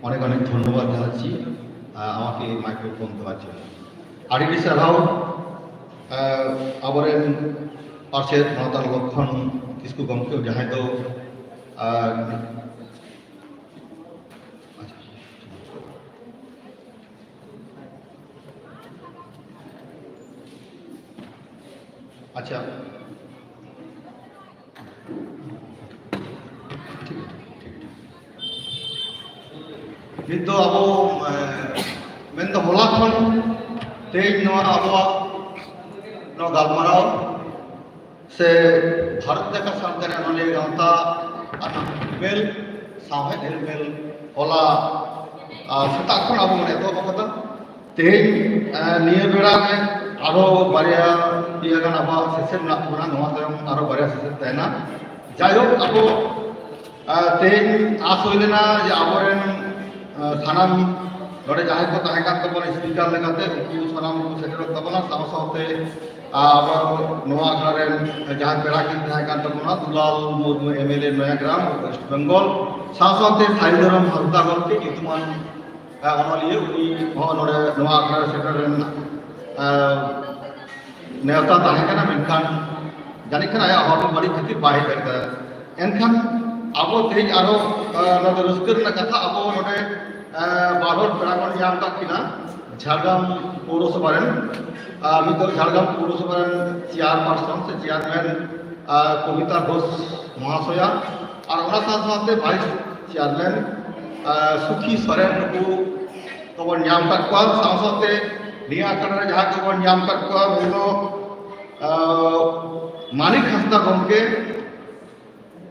অনেক অনেক ধন্যবাদ জানাচ্ছি, আহ, আমাকে মাইক্রোফোন দেওয়ার জন্য। ᱟᱹᱰᱤ ᱟᱹᱰᱤ ᱥᱟᱨᱦᱟᱣ, ᱟᱵᱚᱨᱮᱱ ᱯᱟᱨᱥᱮᱛ ᱢᱟᱱᱚᱛᱟᱱ ᱞᱚᱠᱠᱷᱚᱱ ᱠᱤᱥᱠᱩ ᱜᱚᱢᱠᱮ, ᱡᱟᱦᱟᱸᱭ ᱫᱚ, ᱟᱨ, ᱟᱪᱪᱷᱟ᱾ ᱱᱤᱛ ᱫᱚ ᱟᱵᱚ, ᱮ, ᱢᱮᱱᱫᱚ ᱦᱚᱞᱟ ᱠᱷᱚᱱ ᱛᱮᱦᱮᱧ ᱱᱚᱣᱟ ᱟᱵᱚᱣᱟᱜ ᱱᱚᱣᱟ ᱜᱟᱞᱢᱟᱨᱟᱣ ᱥᱮ ᱵᱷᱟᱨᱚᱛ ᱞᱮᱠᱟ ᱥᱟᱱᱛᱟᱲᱤ ᱚᱱᱚᱞᱤᱭᱟᱹ ᱜᱟᱶᱛᱟ ᱟᱨ ᱦᱮᱞᱢᱮᱞ, ᱥᱟᱶᱦᱮᱫ ᱦᱮᱞᱢᱮᱞ ᱦᱚᱞᱟ, ᱟ, ᱥᱮᱛᱟᱜ ᱠᱷᱚᱱ ᱟᱵᱚ ᱵᱚᱱ ᱮᱛᱚᱦᱚᱵ ᱟᱠᱟᱫᱟ᱾ ᱛᱮᱦᱮᱧ, ᱮ, ᱱᱤᱭᱟᱹ ᱵᱮᱲᱟ ᱨᱮ ᱟᱨᱦᱚᱸ ᱵᱟᱨᱭᱟ ᱯᱮᱭᱟ ᱜᱟᱱ ᱟᱵᱚᱣᱟᱜ ᱥᱮᱥᱮᱱ ᱢᱮᱱᱟᱜ ᱛᱟᱵᱚᱱᱟ, ᱱᱚᱣᱟ ᱛᱟᱭᱚᱢ ᱟᱨᱦᱚᱸ ᱵᱟᱨᱭᱟ ᱥᱮᱥᱮᱱ ᱛᱟᱦᱮᱱᱟ᱾ ᱡᱟᱭᱦᱳᱠ, ᱟᱵᱚ, ᱮ, ᱛᱮᱦᱮᱧ ᱟᱥ ᱦᱩᱭ ᱞᱮᱱᱟ ᱡᱮ ᱟᱵᱚᱨᱮᱱ, ᱮ, ᱥᱟᱱᱟᱢ ᱱᱚᱰᱮ ᱡᱟᱦᱟᱸᱭ ᱠᱚ ᱛᱟᱦᱮᱸ ᱠᱟᱱ ᱛᱟᱵᱚᱱᱟ ᱥᱯᱤᱠᱟᱨ ᱞᱮᱠᱟᱛᱮ, ᱩᱱᱠᱩ ᱥᱟᱱᱟᱢ ᱠᱚ ᱥᱮᱴᱮᱨᱚᱜ ᱛᱟᱵᱚᱱᱟ, ᱥᱟᱶ ᱥᱟᱶᱛᱮ, ᱮ, ᱟᱵᱚ ᱱᱚᱣᱟ ᱟᱠᱷᱲᱟ ᱨᱮᱱ ᱡᱟᱦᱟᱸᱭ ᱯᱮᱲᱟ ᱠᱤᱱ ᱛᱟᱦᱮᱸ ᱠᱟᱱ ᱛᱟᱵᱚᱱᱟ, Dulal Murmu, M L A Nayagram, west Bengal, ᱥᱟᱶ ᱥᱟᱶᱛᱮ ᱥᱟᱹᱨᱤ ᱫᱷᱚᱨᱚᱢ ᱦᱟᱸᱥᱫᱟ ᱜᱚᱢᱠᱮ, ᱧᱩᱛᱩᱢᱟᱱ ᱦᱮᱸ, ᱚᱱᱚᱞᱤᱭᱟᱹ, ᱩᱱᱤ ᱦᱚᱸ ᱱᱚᱰᱮ ᱱᱚᱣᱟ ᱟᱠᱷᱲᱟ ᱨᱮ ᱥᱮᱴᱮᱨ ᱨᱮᱱᱟᱜ, ᱮᱸ, ᱱᱮᱣᱛᱟ ᱛᱟᱦᱮᱸ ᱠᱟᱱᱟ, ᱢᱮᱱᱠᱷᱟᱱ ᱡᱟᱹᱱᱤᱡ ᱠᱷᱟᱱ ᱟᱭᱟᱜ ᱦᱚᱲᱢᱚ ᱵᱟᱹᱲᱤᱡ ᱠᱷᱟᱹᱛᱤᱨ ᱵᱟᱭ ᱦᱮᱡ ᱫᱟᱲᱮ ᱠᱟᱫᱟ᱾ ᱮᱱᱠᱷᱟᱱ ᱟᱵᱚ ᱛᱮᱦᱮᱧ ᱟᱨᱦᱚᱸ, ᱮᱸ, ᱱᱚᱣᱟ ᱫᱚ ᱨᱟᱹᱥᱠᱟᱹ ᱨᱮᱱᱟᱜ ᱠᱟᱛᱷᱟ, ᱟᱵᱚ ᱱᱚᱰᱮ, ᱮᱸ, ᱵᱟᱨ ᱦᱚᱲ ᱯᱮᱲᱟ ᱵᱚᱱ ᱧᱟᱢ ᱟᱠᱟᱫ ᱠᱤᱱᱟ, ᱡᱷᱟᱲᱜᱨᱟᱢ ᱯᱳᱣᱨᱚᱥᱚᱵᱷᱟ ᱨᱮᱱ ᱟᱨ ᱢᱤᱫ ᱫᱚ ᱡᱷᱟᱲᱜᱨᱟᱢ ᱯᱳᱣᱨᱚᱥᱚᱵᱷᱟ ᱨᱮᱱ ᱪᱮᱭᱟᱨᱯᱟᱨᱥᱚᱱ ᱥᱮ ᱪᱮᱭᱟᱨᱢᱮᱱ ᱠᱚᱵᱤᱛᱟ ᱜᱷᱳᱥ ᱢᱚᱦᱟᱥᱚᱭᱟ, ᱟᱨ ᱚᱱᱟ ᱥᱟᱶ ᱥᱟᱶᱛᱮ ᱵᱷᱟᱭᱤᱥ ᱪᱮᱭᱟᱨᱢᱮᱱ ᱥᱩᱠᱷᱤ ᱥᱚᱨᱮᱱ, ᱱᱩᱠᱩ ᱠᱚᱵᱚᱱ ᱧᱟᱢ ᱟᱠᱟᱫ ᱠᱚᱣᱟ᱾ ᱥᱟᱶ ᱥᱟᱶᱛᱮ ᱱᱤᱭᱟᱹ ᱟᱠᱷᱲᱟ ᱨᱮ ᱡᱟᱦᱟᱸ ᱠᱚᱵᱚᱱ ᱧᱟᱢ ᱟᱠᱟᱫ ᱠᱚᱣᱟ, ᱩᱱᱤ ᱫᱚ ᱢᱟᱱᱤᱠ ᱦᱟᱸᱥᱫᱟ ᱜᱚᱢᱠᱮ,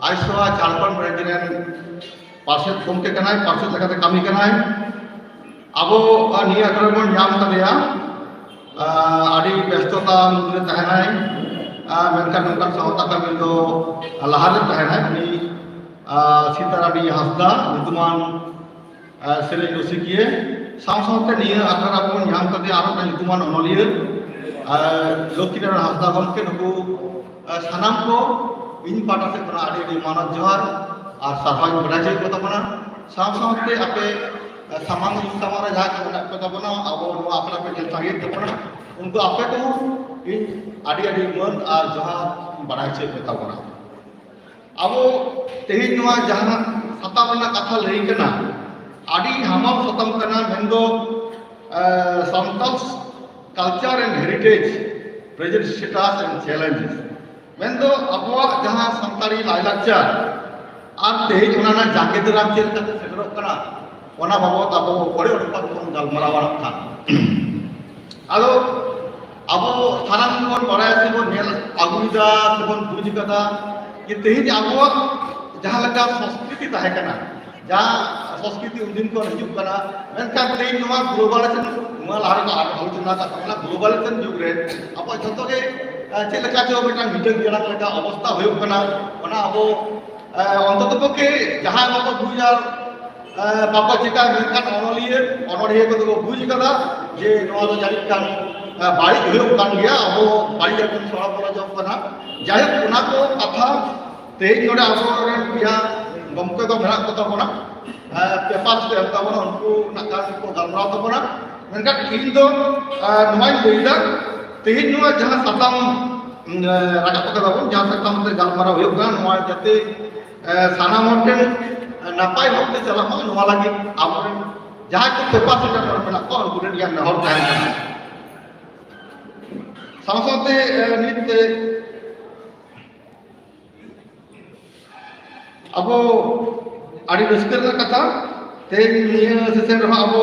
ᱟᱭᱥᱳᱣᱟ ᱡᱷᱟᱲᱠᱷᱚᱸᱰ ᱨᱟᱡᱽ ᱨᱮᱱ ᱯᱟᱨᱥᱮᱛ ᱜᱚᱢᱠᱮ ᱠᱟᱱᱟᱭ, ᱯᱟᱨᱥᱮᱛ ᱞᱮᱠᱟᱛᱮ ᱠᱟᱹᱢᱤ ᱠᱟᱱᱟᱭ᱾ ᱟᱵᱚ ᱱᱤᱭᱟᱹ ᱟᱠᱷᱲᱟ ᱨᱮᱵᱚᱱ ᱧᱟᱢ ᱠᱟᱫᱮᱭᱟ, ᱟᱹᱰᱤ ᱵᱮᱥᱛᱚᱛᱟ ᱢᱩᱫᱽᱨᱮ ᱛᱟᱦᱮᱱᱟᱭ, ᱢᱮᱱᱠᱷᱟᱱ ᱱᱚᱝᱠᱟᱱ ᱥᱟᱶᱛᱟ ᱠᱟᱹᱢᱤ ᱫᱚ ᱞᱟᱦᱟᱨᱮ ᱛᱟᱦᱮᱱᱟᱭ᱾ ᱩᱱᱤ ᱥᱤᱛᱟᱨᱟᱱᱤ ᱦᱟᱸᱥᱫᱟ, ᱧᱩᱛᱩᱢᱟᱱ ᱥᱮᱨᱮᱧ ᱨᱩᱥᱤᱠᱤᱭᱟᱹ, ᱥᱟᱶ ᱥᱟᱶᱛᱮ ᱱᱤᱭᱟᱹ ᱟᱠᱷᱲᱟ ᱨᱮᱵᱚᱱ ᱧᱟᱢ ᱠᱟᱫᱮᱭᱟ ᱟᱨ ᱢᱤᱫᱴᱟᱝ ᱧᱩᱛᱩᱢᱟᱱ ᱚᱱᱚᱞᱤᱭᱟᱹ ᱞᱚᱠᱠᱷᱤᱱᱟᱨᱟᱭᱚᱬ ᱦᱟᱸᱥᱫᱟ ᱜᱚᱢᱠᱮ᱾ ᱱᱩᱠᱩ ᱥᱟᱱᱟᱢ ᱠᱚ ᱤᱧ ᱯᱟᱦᱴᱟ ᱥᱮᱫ ᱠᱷᱚᱱᱟᱜ ᱟᱹᱰᱤ ᱟᱹᱰᱤ ᱢᱟᱱᱚᱛ ᱡᱚᱦᱟᱨ ᱟᱨ ᱥᱟᱨᱦᱟᱣ ᱤᱧ ᱵᱟᱰᱟᱭ ᱦᱚᱪᱚᱭᱮᱫ ᱠᱚ ᱛᱟᱵᱚᱱᱟ᱾ ᱥᱟᱶ ᱥᱟᱶᱛᱮ ᱟᱯᱮ ᱥᱟᱢᱟᱝ ᱤᱧ ᱥᱟᱢᱟᱝ ᱨᱮ ᱡᱟᱦᱟᱸ ᱠᱚ ᱢᱮᱱᱟᱜ ᱠᱚ ᱛᱟᱵᱚᱱᱟ, ᱟᱵᱚ ᱱᱚᱣᱟ ᱟᱠᱷᱲᱟ ᱯᱮ ᱧᱮᱞ ᱥᱟᱸᱜᱮᱭᱮᱫ ᱛᱟᱵᱚᱱᱟ, ᱩᱱᱠᱩ ᱟᱯᱮ ᱠᱚᱦᱚᱸ ᱤᱧ ᱟᱹᱰᱤ ᱟᱹᱰᱤ ᱢᱟᱹᱱ ᱟᱨ ᱡᱚᱦᱟᱨ ᱤᱧ ᱵᱟᱰᱟᱭ ᱦᱚᱪᱚᱭᱮᱫ ᱯᱮ ᱛᱟᱵᱚᱱᱟ᱾ ᱟᱵᱚ ᱛᱮᱦᱮᱧ ᱱᱚᱣᱟ ᱡᱟᱦᱟᱸ ᱥᱟᱛᱟᱢ ᱨᱮᱱᱟᱜ ᱠᱟᱛᱷᱟ ᱞᱟᱹᱭ ᱠᱟᱱᱟ, ᱟᱹᱰᱤ ᱦᱟᱢᱟᱞ ᱥᱟᱛᱟᱢ ᱠᱟᱱᱟ, ᱢᱮᱱᱫᱚ Santal culture and heritage, present status and challenges, ᱢᱮᱱᱫᱚ ᱟᱵᱚᱣᱟᱜ ᱡᱟᱦᱟᱸ ᱥᱟᱱᱛᱟᱲᱤ ᱞᱟᱭᱼᱞᱟᱠᱪᱟᱨ ᱟᱨ ᱛᱮᱦᱮᱧ ᱚᱱᱟ ᱨᱮᱱᱟᱜ ᱡᱟᱸᱜᱮ ᱫᱟᱨᱟᱢ ᱪᱮᱫ ᱞᱮᱠᱟᱛᱮ ᱥᱮᱴᱮᱨᱚᱜ ᱠᱟᱱᱟ, ᱚᱱᱟ ᱵᱟᱵᱚᱛ ᱟᱵᱚ ᱵᱟᱹᱲᱤᱡ ᱚᱰᱚᱠ ᱠᱟᱛᱮ ᱵᱚᱱ ᱜᱟᱞᱢᱟᱨᱟᱣ ᱟᱲᱟᱜ ᱠᱷᱟᱱ᱾ ᱟᱫᱚ ᱟᱵᱚ ᱥᱟᱱᱟᱢ ᱵᱚᱱ ᱵᱟᱲᱟᱭᱟ ᱥᱮᱵᱚᱱ ᱧᱮᱞ ᱟᱹᱜᱩᱭᱮᱫᱟ ᱥᱮᱵᱚᱱ ᱵᱩᱡᱽ ᱠᱟᱫᱟ ᱡᱮ ᱛᱮᱦᱮᱧ ᱟᱵᱚᱣᱟᱜ ᱡᱟᱦᱟᱸ ᱞᱮᱠᱟ ᱥᱚᱝᱥᱠᱨᱤᱛᱤ ᱛᱟᱦᱮᱸ ᱠᱟᱱᱟ, ᱡᱟᱦᱟᱸ ᱥᱚᱝᱥᱠᱨᱤᱛᱤ ᱩᱱᱫᱤᱱ ᱠᱷᱚᱱ ᱦᱤᱡᱩᱜ ᱠᱟᱱᱟ, ᱢᱮᱱᱠᱷᱟᱱ ᱛᱮᱦᱮᱧ ᱱᱚᱣᱟ globalization, ᱱᱚᱣᱟ ᱞᱟᱦᱟ ᱨᱮ ᱟᱞᱳᱪᱚᱱᱟ ᱟᱠᱟᱫ ᱛᱟᱵᱚᱱᱟ, globalization ᱡᱩᱜᱽ ᱨᱮ ᱟᱵᱚ ᱡᱷᱚᱛᱚ ᱜᱮ ᱪᱮᱫ ᱞᱮᱠᱟ ᱪᱚ ᱢᱤᱫᱴᱟᱝ ᱢᱤᱫᱴᱟᱝ ᱡᱮᱞᱟ ᱞᱮᱠᱟ ᱚᱵᱚᱥᱛᱟ ᱦᱩᱭᱩᱜ ᱠᱟᱱᱟ, ᱚᱱᱟ ᱟᱵᱚ ᱚᱱᱛᱚᱛᱚ ᱯᱚᱠᱠᱷᱮ ᱡᱟᱦᱟᱸᱭ ᱵᱟᱠᱚ ᱵᱩᱡᱟ, ᱵᱟᱠᱚ ᱪᱮᱠᱟ, ᱢᱮᱱᱠᱷᱟᱱ ᱚᱱᱚᱞᱤᱭᱟᱹ ᱚᱱᱚᱲᱦᱤᱭᱟᱹ ᱠᱚᱫᱚ ᱠᱚ ᱵᱩᱡᱽ ᱠᱟᱫᱟ ᱡᱮ ᱱᱚᱣᱟ ᱫᱚ ᱡᱟᱹᱱᱤᱡ ᱠᱷᱟᱱ ᱵᱟᱹᱲᱤᱡ ᱦᱩᱭᱩᱜ ᱠᱟᱱ ᱜᱮᱭᱟ, ᱟᱵᱚ ᱵᱟᱹᱲᱤᱡ ᱟᱜ ᱵᱚᱱ ᱥᱚᱲᱚ ᱵᱚᱞᱚ ᱡᱚᱝ ᱠᱟᱱᱟ᱾ ᱡᱟᱭᱦᱳᱠ, ᱚᱱᱟ ᱠᱚ ᱠᱟᱛᱷᱟ ᱛᱮᱦᱮᱧ ᱱᱚᱰᱮ ᱟᱵᱚᱨᱮᱱ ᱡᱟᱦᱟᱸ ᱜᱚᱢᱠᱮ ᱠᱚ ᱢᱮᱱᱟᱜ ᱠᱚ ᱛᱟᱵᱚᱱᱟ, ᱯᱮᱯᱟᱨ ᱠᱚ ᱮᱢ ᱛᱟᱵᱚᱱᱟ, ᱩᱱᱠᱩ ᱱᱟᱜ ᱠᱷᱟᱱ ᱠᱚ ᱜᱟᱞᱢᱟᱨᱟᱣ ᱛᱟᱵᱚᱱᱟ᱾ ᱢᱮᱱᱠᱷᱟᱱ ᱤᱧ ᱫᱚ ᱱᱚᱣᱟᱧ ᱞᱟᱹᱭᱫᱟ, ᱛᱮᱦᱮᱧ ᱱᱚᱣᱟ ᱡᱟᱦᱟᱸ ᱥᱟᱛᱟᱢ ᱨᱟᱠᱟᱵ ᱠᱟᱫᱟ ᱵᱚᱱ, ᱡᱟᱦᱟᱸ ᱥᱟᱛᱟᱢ ᱛᱮ ᱜᱟᱞᱢᱟᱨᱟᱣ ᱦᱩᱭᱩᱜ ᱠᱟᱱᱟ, ᱱᱚᱣᱟ ᱡᱟᱛᱮ ᱥᱟᱱᱟᱢ ᱦᱚᱲ ᱴᱷᱮᱱ ᱱᱟᱯᱟᱭ ᱦᱚᱨ ᱛᱮ ᱪᱟᱞᱟᱜ ᱢᱟ, ᱱᱚᱣᱟ ᱞᱟᱹᱜᱤᱫ ᱟᱵᱚᱨᱮᱱ ᱡᱟᱦᱟᱸᱭ ᱠᱚ ᱯᱮᱯᱟᱨ ᱥᱮᱴᱟᱨ ᱦᱚᱲ ᱢᱮᱱᱟᱜ ᱠᱚᱣᱟ, ᱩᱱᱠᱩ ᱴᱷᱮᱱ ᱜᱮ ᱱᱮᱦᱚᱨ ᱛᱟᱦᱮᱱ ᱠᱟᱱᱟ᱾ ᱥᱟᱶ ᱥᱟᱶᱛᱮ, ᱮ, ᱱᱤᱛ, ᱮ, ᱟᱵᱚ ᱟᱹᱰᱤ ᱨᱟᱹᱥᱠᱟᱹ ᱨᱮᱱᱟᱜ ᱠᱟᱛᱷᱟ, ᱛᱮᱦᱮᱧ ᱱᱤᱭᱟᱹ ᱥᱮᱥᱮᱱ ᱨᱮᱦᱚᱸ ᱟᱵᱚ,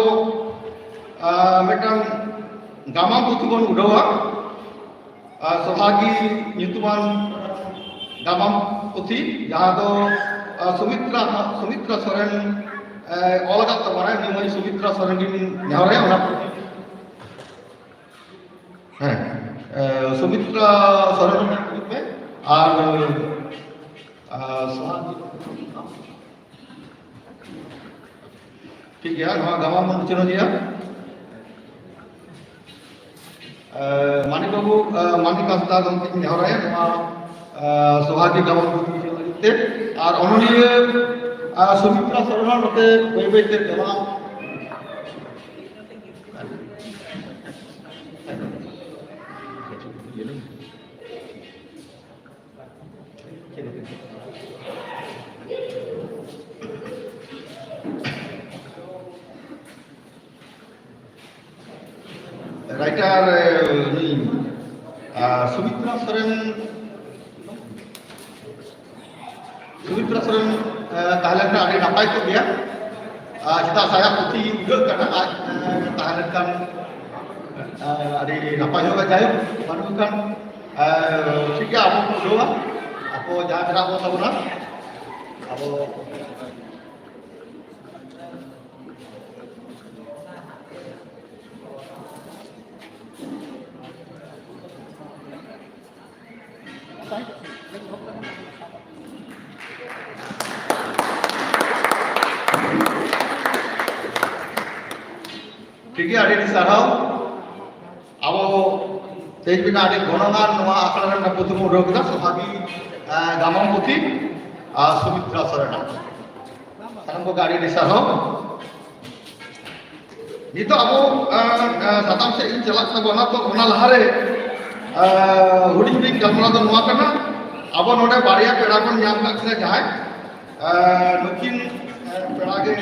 ᱟ, ᱢᱤᱫᱴᱟᱝ ᱜᱟᱢᱟᱢ ᱯᱩᱛᱷᱤ ᱵᱚᱱ ᱩᱰᱟᱹᱣᱟ᱾ ᱟ, ᱥᱚᱵᱷᱟᱜᱤ ᱧᱩᱛᱩᱢᱟᱱ ᱜᱟᱢᱟᱢ ᱯᱩᱛᱷᱤ, ᱡᱟᱦᱟᱸ ᱫᱚ, ᱟ, ᱥᱩᱢᱤᱛᱨᱟ, ᱥᱩᱢᱤᱛᱨᱟ ᱥᱚᱨᱮᱱ, ᱮ, ᱚᱞ ᱟᱠᱟᱫ ᱛᱟᱵᱚᱱᱟᱭ᱾ ᱩᱱᱤ ᱢᱟᱹᱭ ᱥᱩᱢᱤᱛᱨᱟ ᱥᱚᱨᱮᱱ ᱜᱤᱧ ᱱᱮᱦᱚᱨᱟᱭᱟ ᱚᱱᱟ ᱯᱩᱛᱷᱤ᱾ ᱦᱮᱸ, ᱮ, ᱥᱩᱢᱤᱛᱨᱟ ᱥᱚᱨᱮᱱ ᱢᱮ᱾ ᱟᱨ, ᱟ, ᱥᱚᱦᱟᱜᱤ, ᱴᱷᱤᱠ ᱜᱮᱭᱟ, ᱱᱚᱣᱟ ᱜᱟᱢᱟᱢ ᱵᱚᱱ ᱩᱪᱷᱟᱹᱱ ᱤᱫᱤᱭᱟ᱾ ᱮ, ᱢᱟᱱᱤᱠ ᱵᱟᱹᱵᱩ, ᱮ, ᱢᱟᱱᱤᱠ ᱦᱟᱸᱥᱫᱟ ᱜᱚᱢᱠᱮᱧ ᱱᱮᱦᱚᱨᱟᱭᱟ ᱱᱚᱣᱟ, ᱮ, ᱥᱚᱦᱟᱜᱤ ᱜᱟᱢᱟᱢ ᱵᱚᱱ ᱩᱪᱷᱟᱹᱱ ᱞᱟᱹᱜᱤᱫ ᱛᱮ᱾ ᱟᱨ ᱚᱱᱚᱞᱤᱭᱟᱹ, ᱮ, ᱥᱩᱢᱤᱛᱨᱟ ᱥᱚᱨᱮᱱ ᱱᱚᱛᱮ ᱵᱟᱹᱭ ᱵᱟᱹᱭ ᱛᱮ ᱜᱟᱢᱟᱢ ᱨᱟᱭᱴᱟᱨ, ᱮ, ᱱᱩᱭ, ᱟ, ᱥᱩᱢᱤᱛᱨᱟ ᱥᱚᱨᱮᱱ, ᱥᱩᱢᱤᱛᱨᱟ ᱥᱚᱨᱮᱱ, ᱮ, ᱛᱟᱦᱮᱸ ᱞᱮᱱᱠᱷᱟᱱ ᱟᱹᱰᱤ ᱱᱟᱯᱟᱭ ᱠᱚᱜ ᱜᱮᱭᱟ᱾ ᱟ, ᱪᱮᱫᱟᱜ ᱥᱮ ᱟᱭᱟᱜ ᱯᱩᱛᱷᱤ ᱩᱰᱷᱟᱹᱜ ᱠᱟᱱᱟ, ᱟᱡ, ᱮ, ᱛᱟᱦᱮᱸ ᱞᱮᱱᱠᱷᱟᱱ, ᱮ, ᱟᱹᱰᱤ ᱱᱟᱯᱟᱭ ᱦᱩᱭᱩᱜᱼᱟ᱾ ᱡᱟᱭᱦᱳᱠ, ᱵᱟᱹᱱᱩᱜ ᱠᱷᱟᱱ, ᱮ, ᱴᱷᱤᱠ ᱜᱮᱭᱟ, ᱟᱵᱚ ᱵᱚᱱ ᱩᱰᱷᱟᱹᱣᱟ, ᱟᱵᱚ ᱡᱟᱦᱟᱸ ᱢᱮᱱᱟᱜ ᱵᱚᱱ ᱛᱟᱵᱚᱱᱟ, ᱟᱵᱚ ᱴᱷᱤᱠ ᱜᱮᱭᱟ, ᱟᱹᱰᱤ ᱟᱹᱰᱤ ᱥᱟᱨᱦᱟᱣ᱾ ᱟᱵᱚ ᱛᱮᱦᱮᱧ ᱵᱮᱱᱟᱜ ᱟᱹᱰᱤ ᱜᱚᱱᱚᱝᱟᱱ ᱱᱚᱣᱟ ᱟᱠᱷᱲᱟ ᱨᱮ ᱯᱩᱛᱷᱤ ᱵᱚᱱ ᱩᱰᱷᱟᱹᱣ ᱠᱮᱫᱟ, ᱥᱚᱵᱷᱟᱜᱤ, ᱮ, ᱜᱟᱢᱟᱢ ᱯᱩᱛᱷᱤ ᱟᱨ ᱥᱩᱢᱤᱛᱨᱟ ᱥᱚᱨᱮᱱᱟᱜ᱾ ᱥᱟᱱᱟᱢ ᱠᱚᱜᱮ ᱟᱹᱰᱤ ᱟᱹᱰᱤ ᱥᱟᱨᱦᱟᱣ᱾ ᱱᱤᱛᱚᱜ ᱟᱵᱚ, ᱮ, ᱮ, ᱥᱟᱛᱟᱢ ᱥᱮᱫ ᱤᱧ ᱪᱟᱞᱟᱜ ᱛᱟᱵᱚᱱᱟ, ᱛᱚ ᱚᱱᱟ ᱞᱟᱦᱟᱨᱮ, ᱮ, ᱦᱩᱰᱤᱧ ᱦᱩᱰᱤᱧ ᱜᱟᱞᱢᱟᱨᱟᱣ ᱫᱚ ᱱᱚᱣᱟ ᱠᱟᱱᱟ, ᱟᱵᱚ ᱱᱚᱰᱮ ᱵᱟᱨᱭᱟ ᱯᱮᱲᱟ ᱵᱚᱱ ᱧᱟᱢ ᱠᱟᱜ ᱠᱤᱱᱟ, ᱡᱟᱦᱟᱸᱭ, ᱮ, ᱱᱩᱠᱤᱱ, ᱮ, ᱯᱮᱲᱟ ᱜᱮ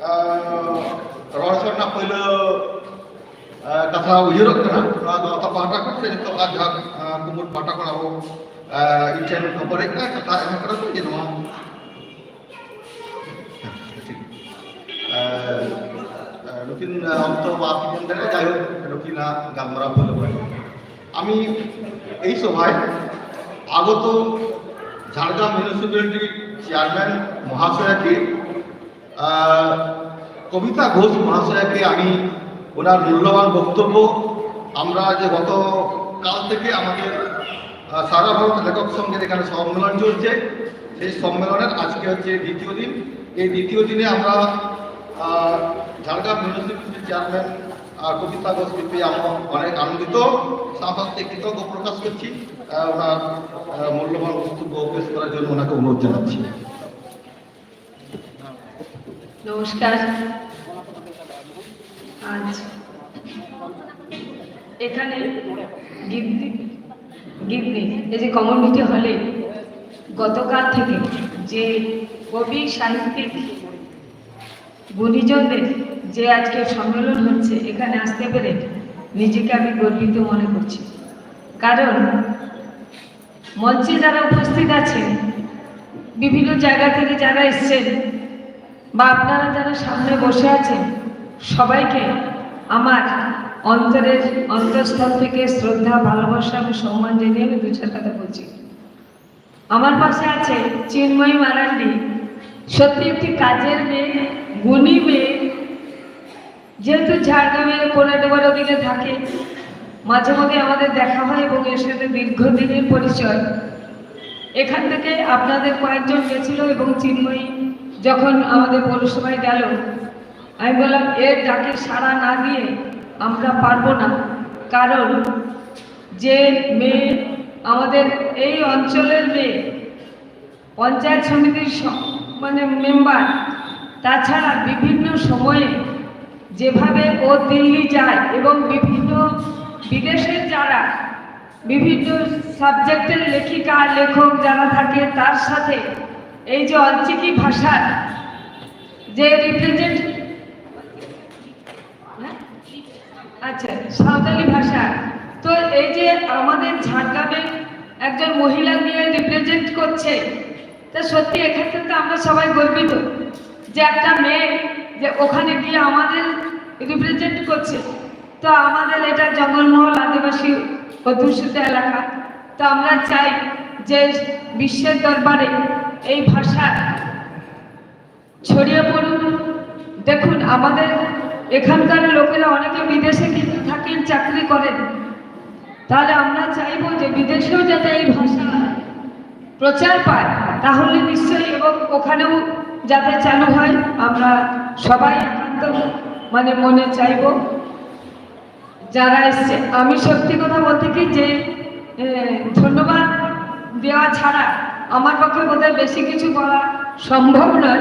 ᱟᱨ ᱨᱚᱲ ᱨᱮᱱᱟᱜ ᱯᱳᱭᱞᱳ ᱟᱨ ᱠᱟᱛᱷᱟ ᱩᱭᱦᱟᱹᱨᱚᱜ ᱠᱟᱱᱟ, ᱱᱚᱣᱟ ᱫᱚ ᱟᱯᱟ ᱯᱟᱦᱴᱟ ᱠᱷᱚᱱ ᱥᱮ ᱱᱤᱛᱚᱜ ᱟᱨ ᱡᱟᱦᱟᱸ ᱟᱨ ᱠᱩᱢᱩᱴ ᱯᱟᱦᱴᱟ ᱠᱷᱚᱱ ᱟᱵᱚ ᱟᱨ ᱤᱧ ᱴᱷᱮᱱ ᱠᱷᱚᱵᱚᱨ ᱦᱮᱡ ᱠᱟᱱᱟ, ᱠᱟᱛᱷᱟ ᱮᱢ ᱠᱟᱱᱟ ᱠᱚ ᱡᱮ ᱱᱚᱣᱟ ᱟᱨ ᱟᱨ ᱱᱩᱠᱤᱱ ᱚᱠᱛᱚ ᱵᱟᱠᱤᱱ ᱮᱢ ᱫᱟᱲᱮᱭᱟᱜᱼᱟ, ᱡᱟᱭᱦᱳᱠ ᱱᱩᱠᱤᱱᱟᱜ ᱜᱟᱞᱢᱟᱨᱟᱣ ᱯᱳᱭᱞᱳ ᱠᱷᱚᱱ। আমি এই সভায় আগত ঝাড়গ্রাম মিউনিসিপ্যালিটি চেয়ারম্যান মহাশয়াকে আহ, কবিতা ঘোষ মহাশয়াকে আমি ওনার মূল্যবান বক্তব্য, আমরা যে গত কাল থেকে আমাদের আহ, সারা ভারত লেখক সংঘের এখানে সম্মেলন চলছে, সেই সম্মেলনের আজকে হচ্ছে দ্বিতীয় দিন। এই দ্বিতীয় দিনে আমরা আহ, ঝাড়গ্রাম মিউনিসিপ্যালিটি চেয়ারম্যান আহ, কবিতা ঘোষকে পেয়ে আমরা অনেক আনন্দিত, সাথে কৃতজ্ঞ প্রকাশ করছি। আহ, ওনার আহ, মূল্যবান বক্তব্য পেশ করার জন্য ওনাকে অনুরোধ জানাচ্ছি। নমস্কার। আজ এখানে গিবনি গিবনি এই যে কমিউনিটি হলে গতকাল থেকে যে কবি সাহিত্যিক গুণীজনদের যে আজকে সম্মেলন হচ্ছে, এখানে আসতে পেরে নিজেকে আমি গর্বিত মনে করছি। কারণ মঞ্চে যারা উপস্থিত আছেন, বিভিন্ন জায়গা থেকে যারা এসছেন বা আপনারা যারা সামনে বসে আছেন, সবাইকে আমার অন্তরের অন্তঃস্থল থেকে শ্রদ্ধা, ভালোবাসা এবং সম্মান জানিয়ে আমি দু চার কথা বলছি। আমার পাশে আছে চিন্ময়ী মারান্ডি, সত্যি একটি কাজের মেয়ে, গুণী মেয়ে। যেহেতু ঝাড়গ্রামে কোনাডোবার ওদিকে থাকে, মাঝে মধ্যে আমাদের দেখা হয় এবং এর সাথে দীর্ঘদিনের পরিচয়। এখান থেকে আপনাদের কয়েকজন গেছিল এবং চিন্ময়ী যখন আমাদের পৌরসভায় গেল, আমি বললাম, এর ডাকে সাড়া না দিয়ে আমরা পারবো না। কারণ যে মেয়ে আমাদের এই অঞ্চলের মেয়ে, পঞ্চায়েত সমিতির স- মানে মেম্বার, তাছাড়া বিভিন্ন সময়ে যেভাবে ও দিল্লি যায় এবং বিভিন্ন বিদেশের যারা বিভিন্ন সাবজেক্টের লেখিকা লেখক যারা থাকে, তার সাথে এই যে অলচিকি ভাষার যে রিপ্রেজেন্ট আচ্ছা, সাঁওতালি ভাষা। তো এই যে আমাদের ঝাড়গ্রামের একজন মহিলা গিয়ে রিপ্রেজেন্ট করছে, তা সত্যি এক্ষেত্রে তো আমরা সবাই গর্বিত যে একটা মেয়ে যে ওখানে গিয়ে আমাদের রিপ্রেজেন্ট করছে। তো আমাদের এটা জঙ্গলমহল আদিবাসী অধ্যুষিত এলাকা। তো আমরা চাই যে বিশ্বের দরবারে এই ভাষা ছড়িয়ে পড়ুক। দেখুন, আমাদের এখানকার লোকেরা অনেকে বিদেশে কিন্তু থাকেন, চাকরি করেন। তাহলে আমরা চাইবো যে বিদেশেও যাতে এই ভাষা প্রচার পায়, তাহলে নিশ্চয়ই এবং ওখানেও যাতে চালু হয়, আমরা সবাই একান্ত মানে মনে চাইবো। যারা এসছে, আমি সত্যি কথা বলতে কি যে এ, ধন্যবাদ দেওয়া ছাড়া আমার পক্ষে বোধহয় বেশি কিছু বলা সম্ভব নয়।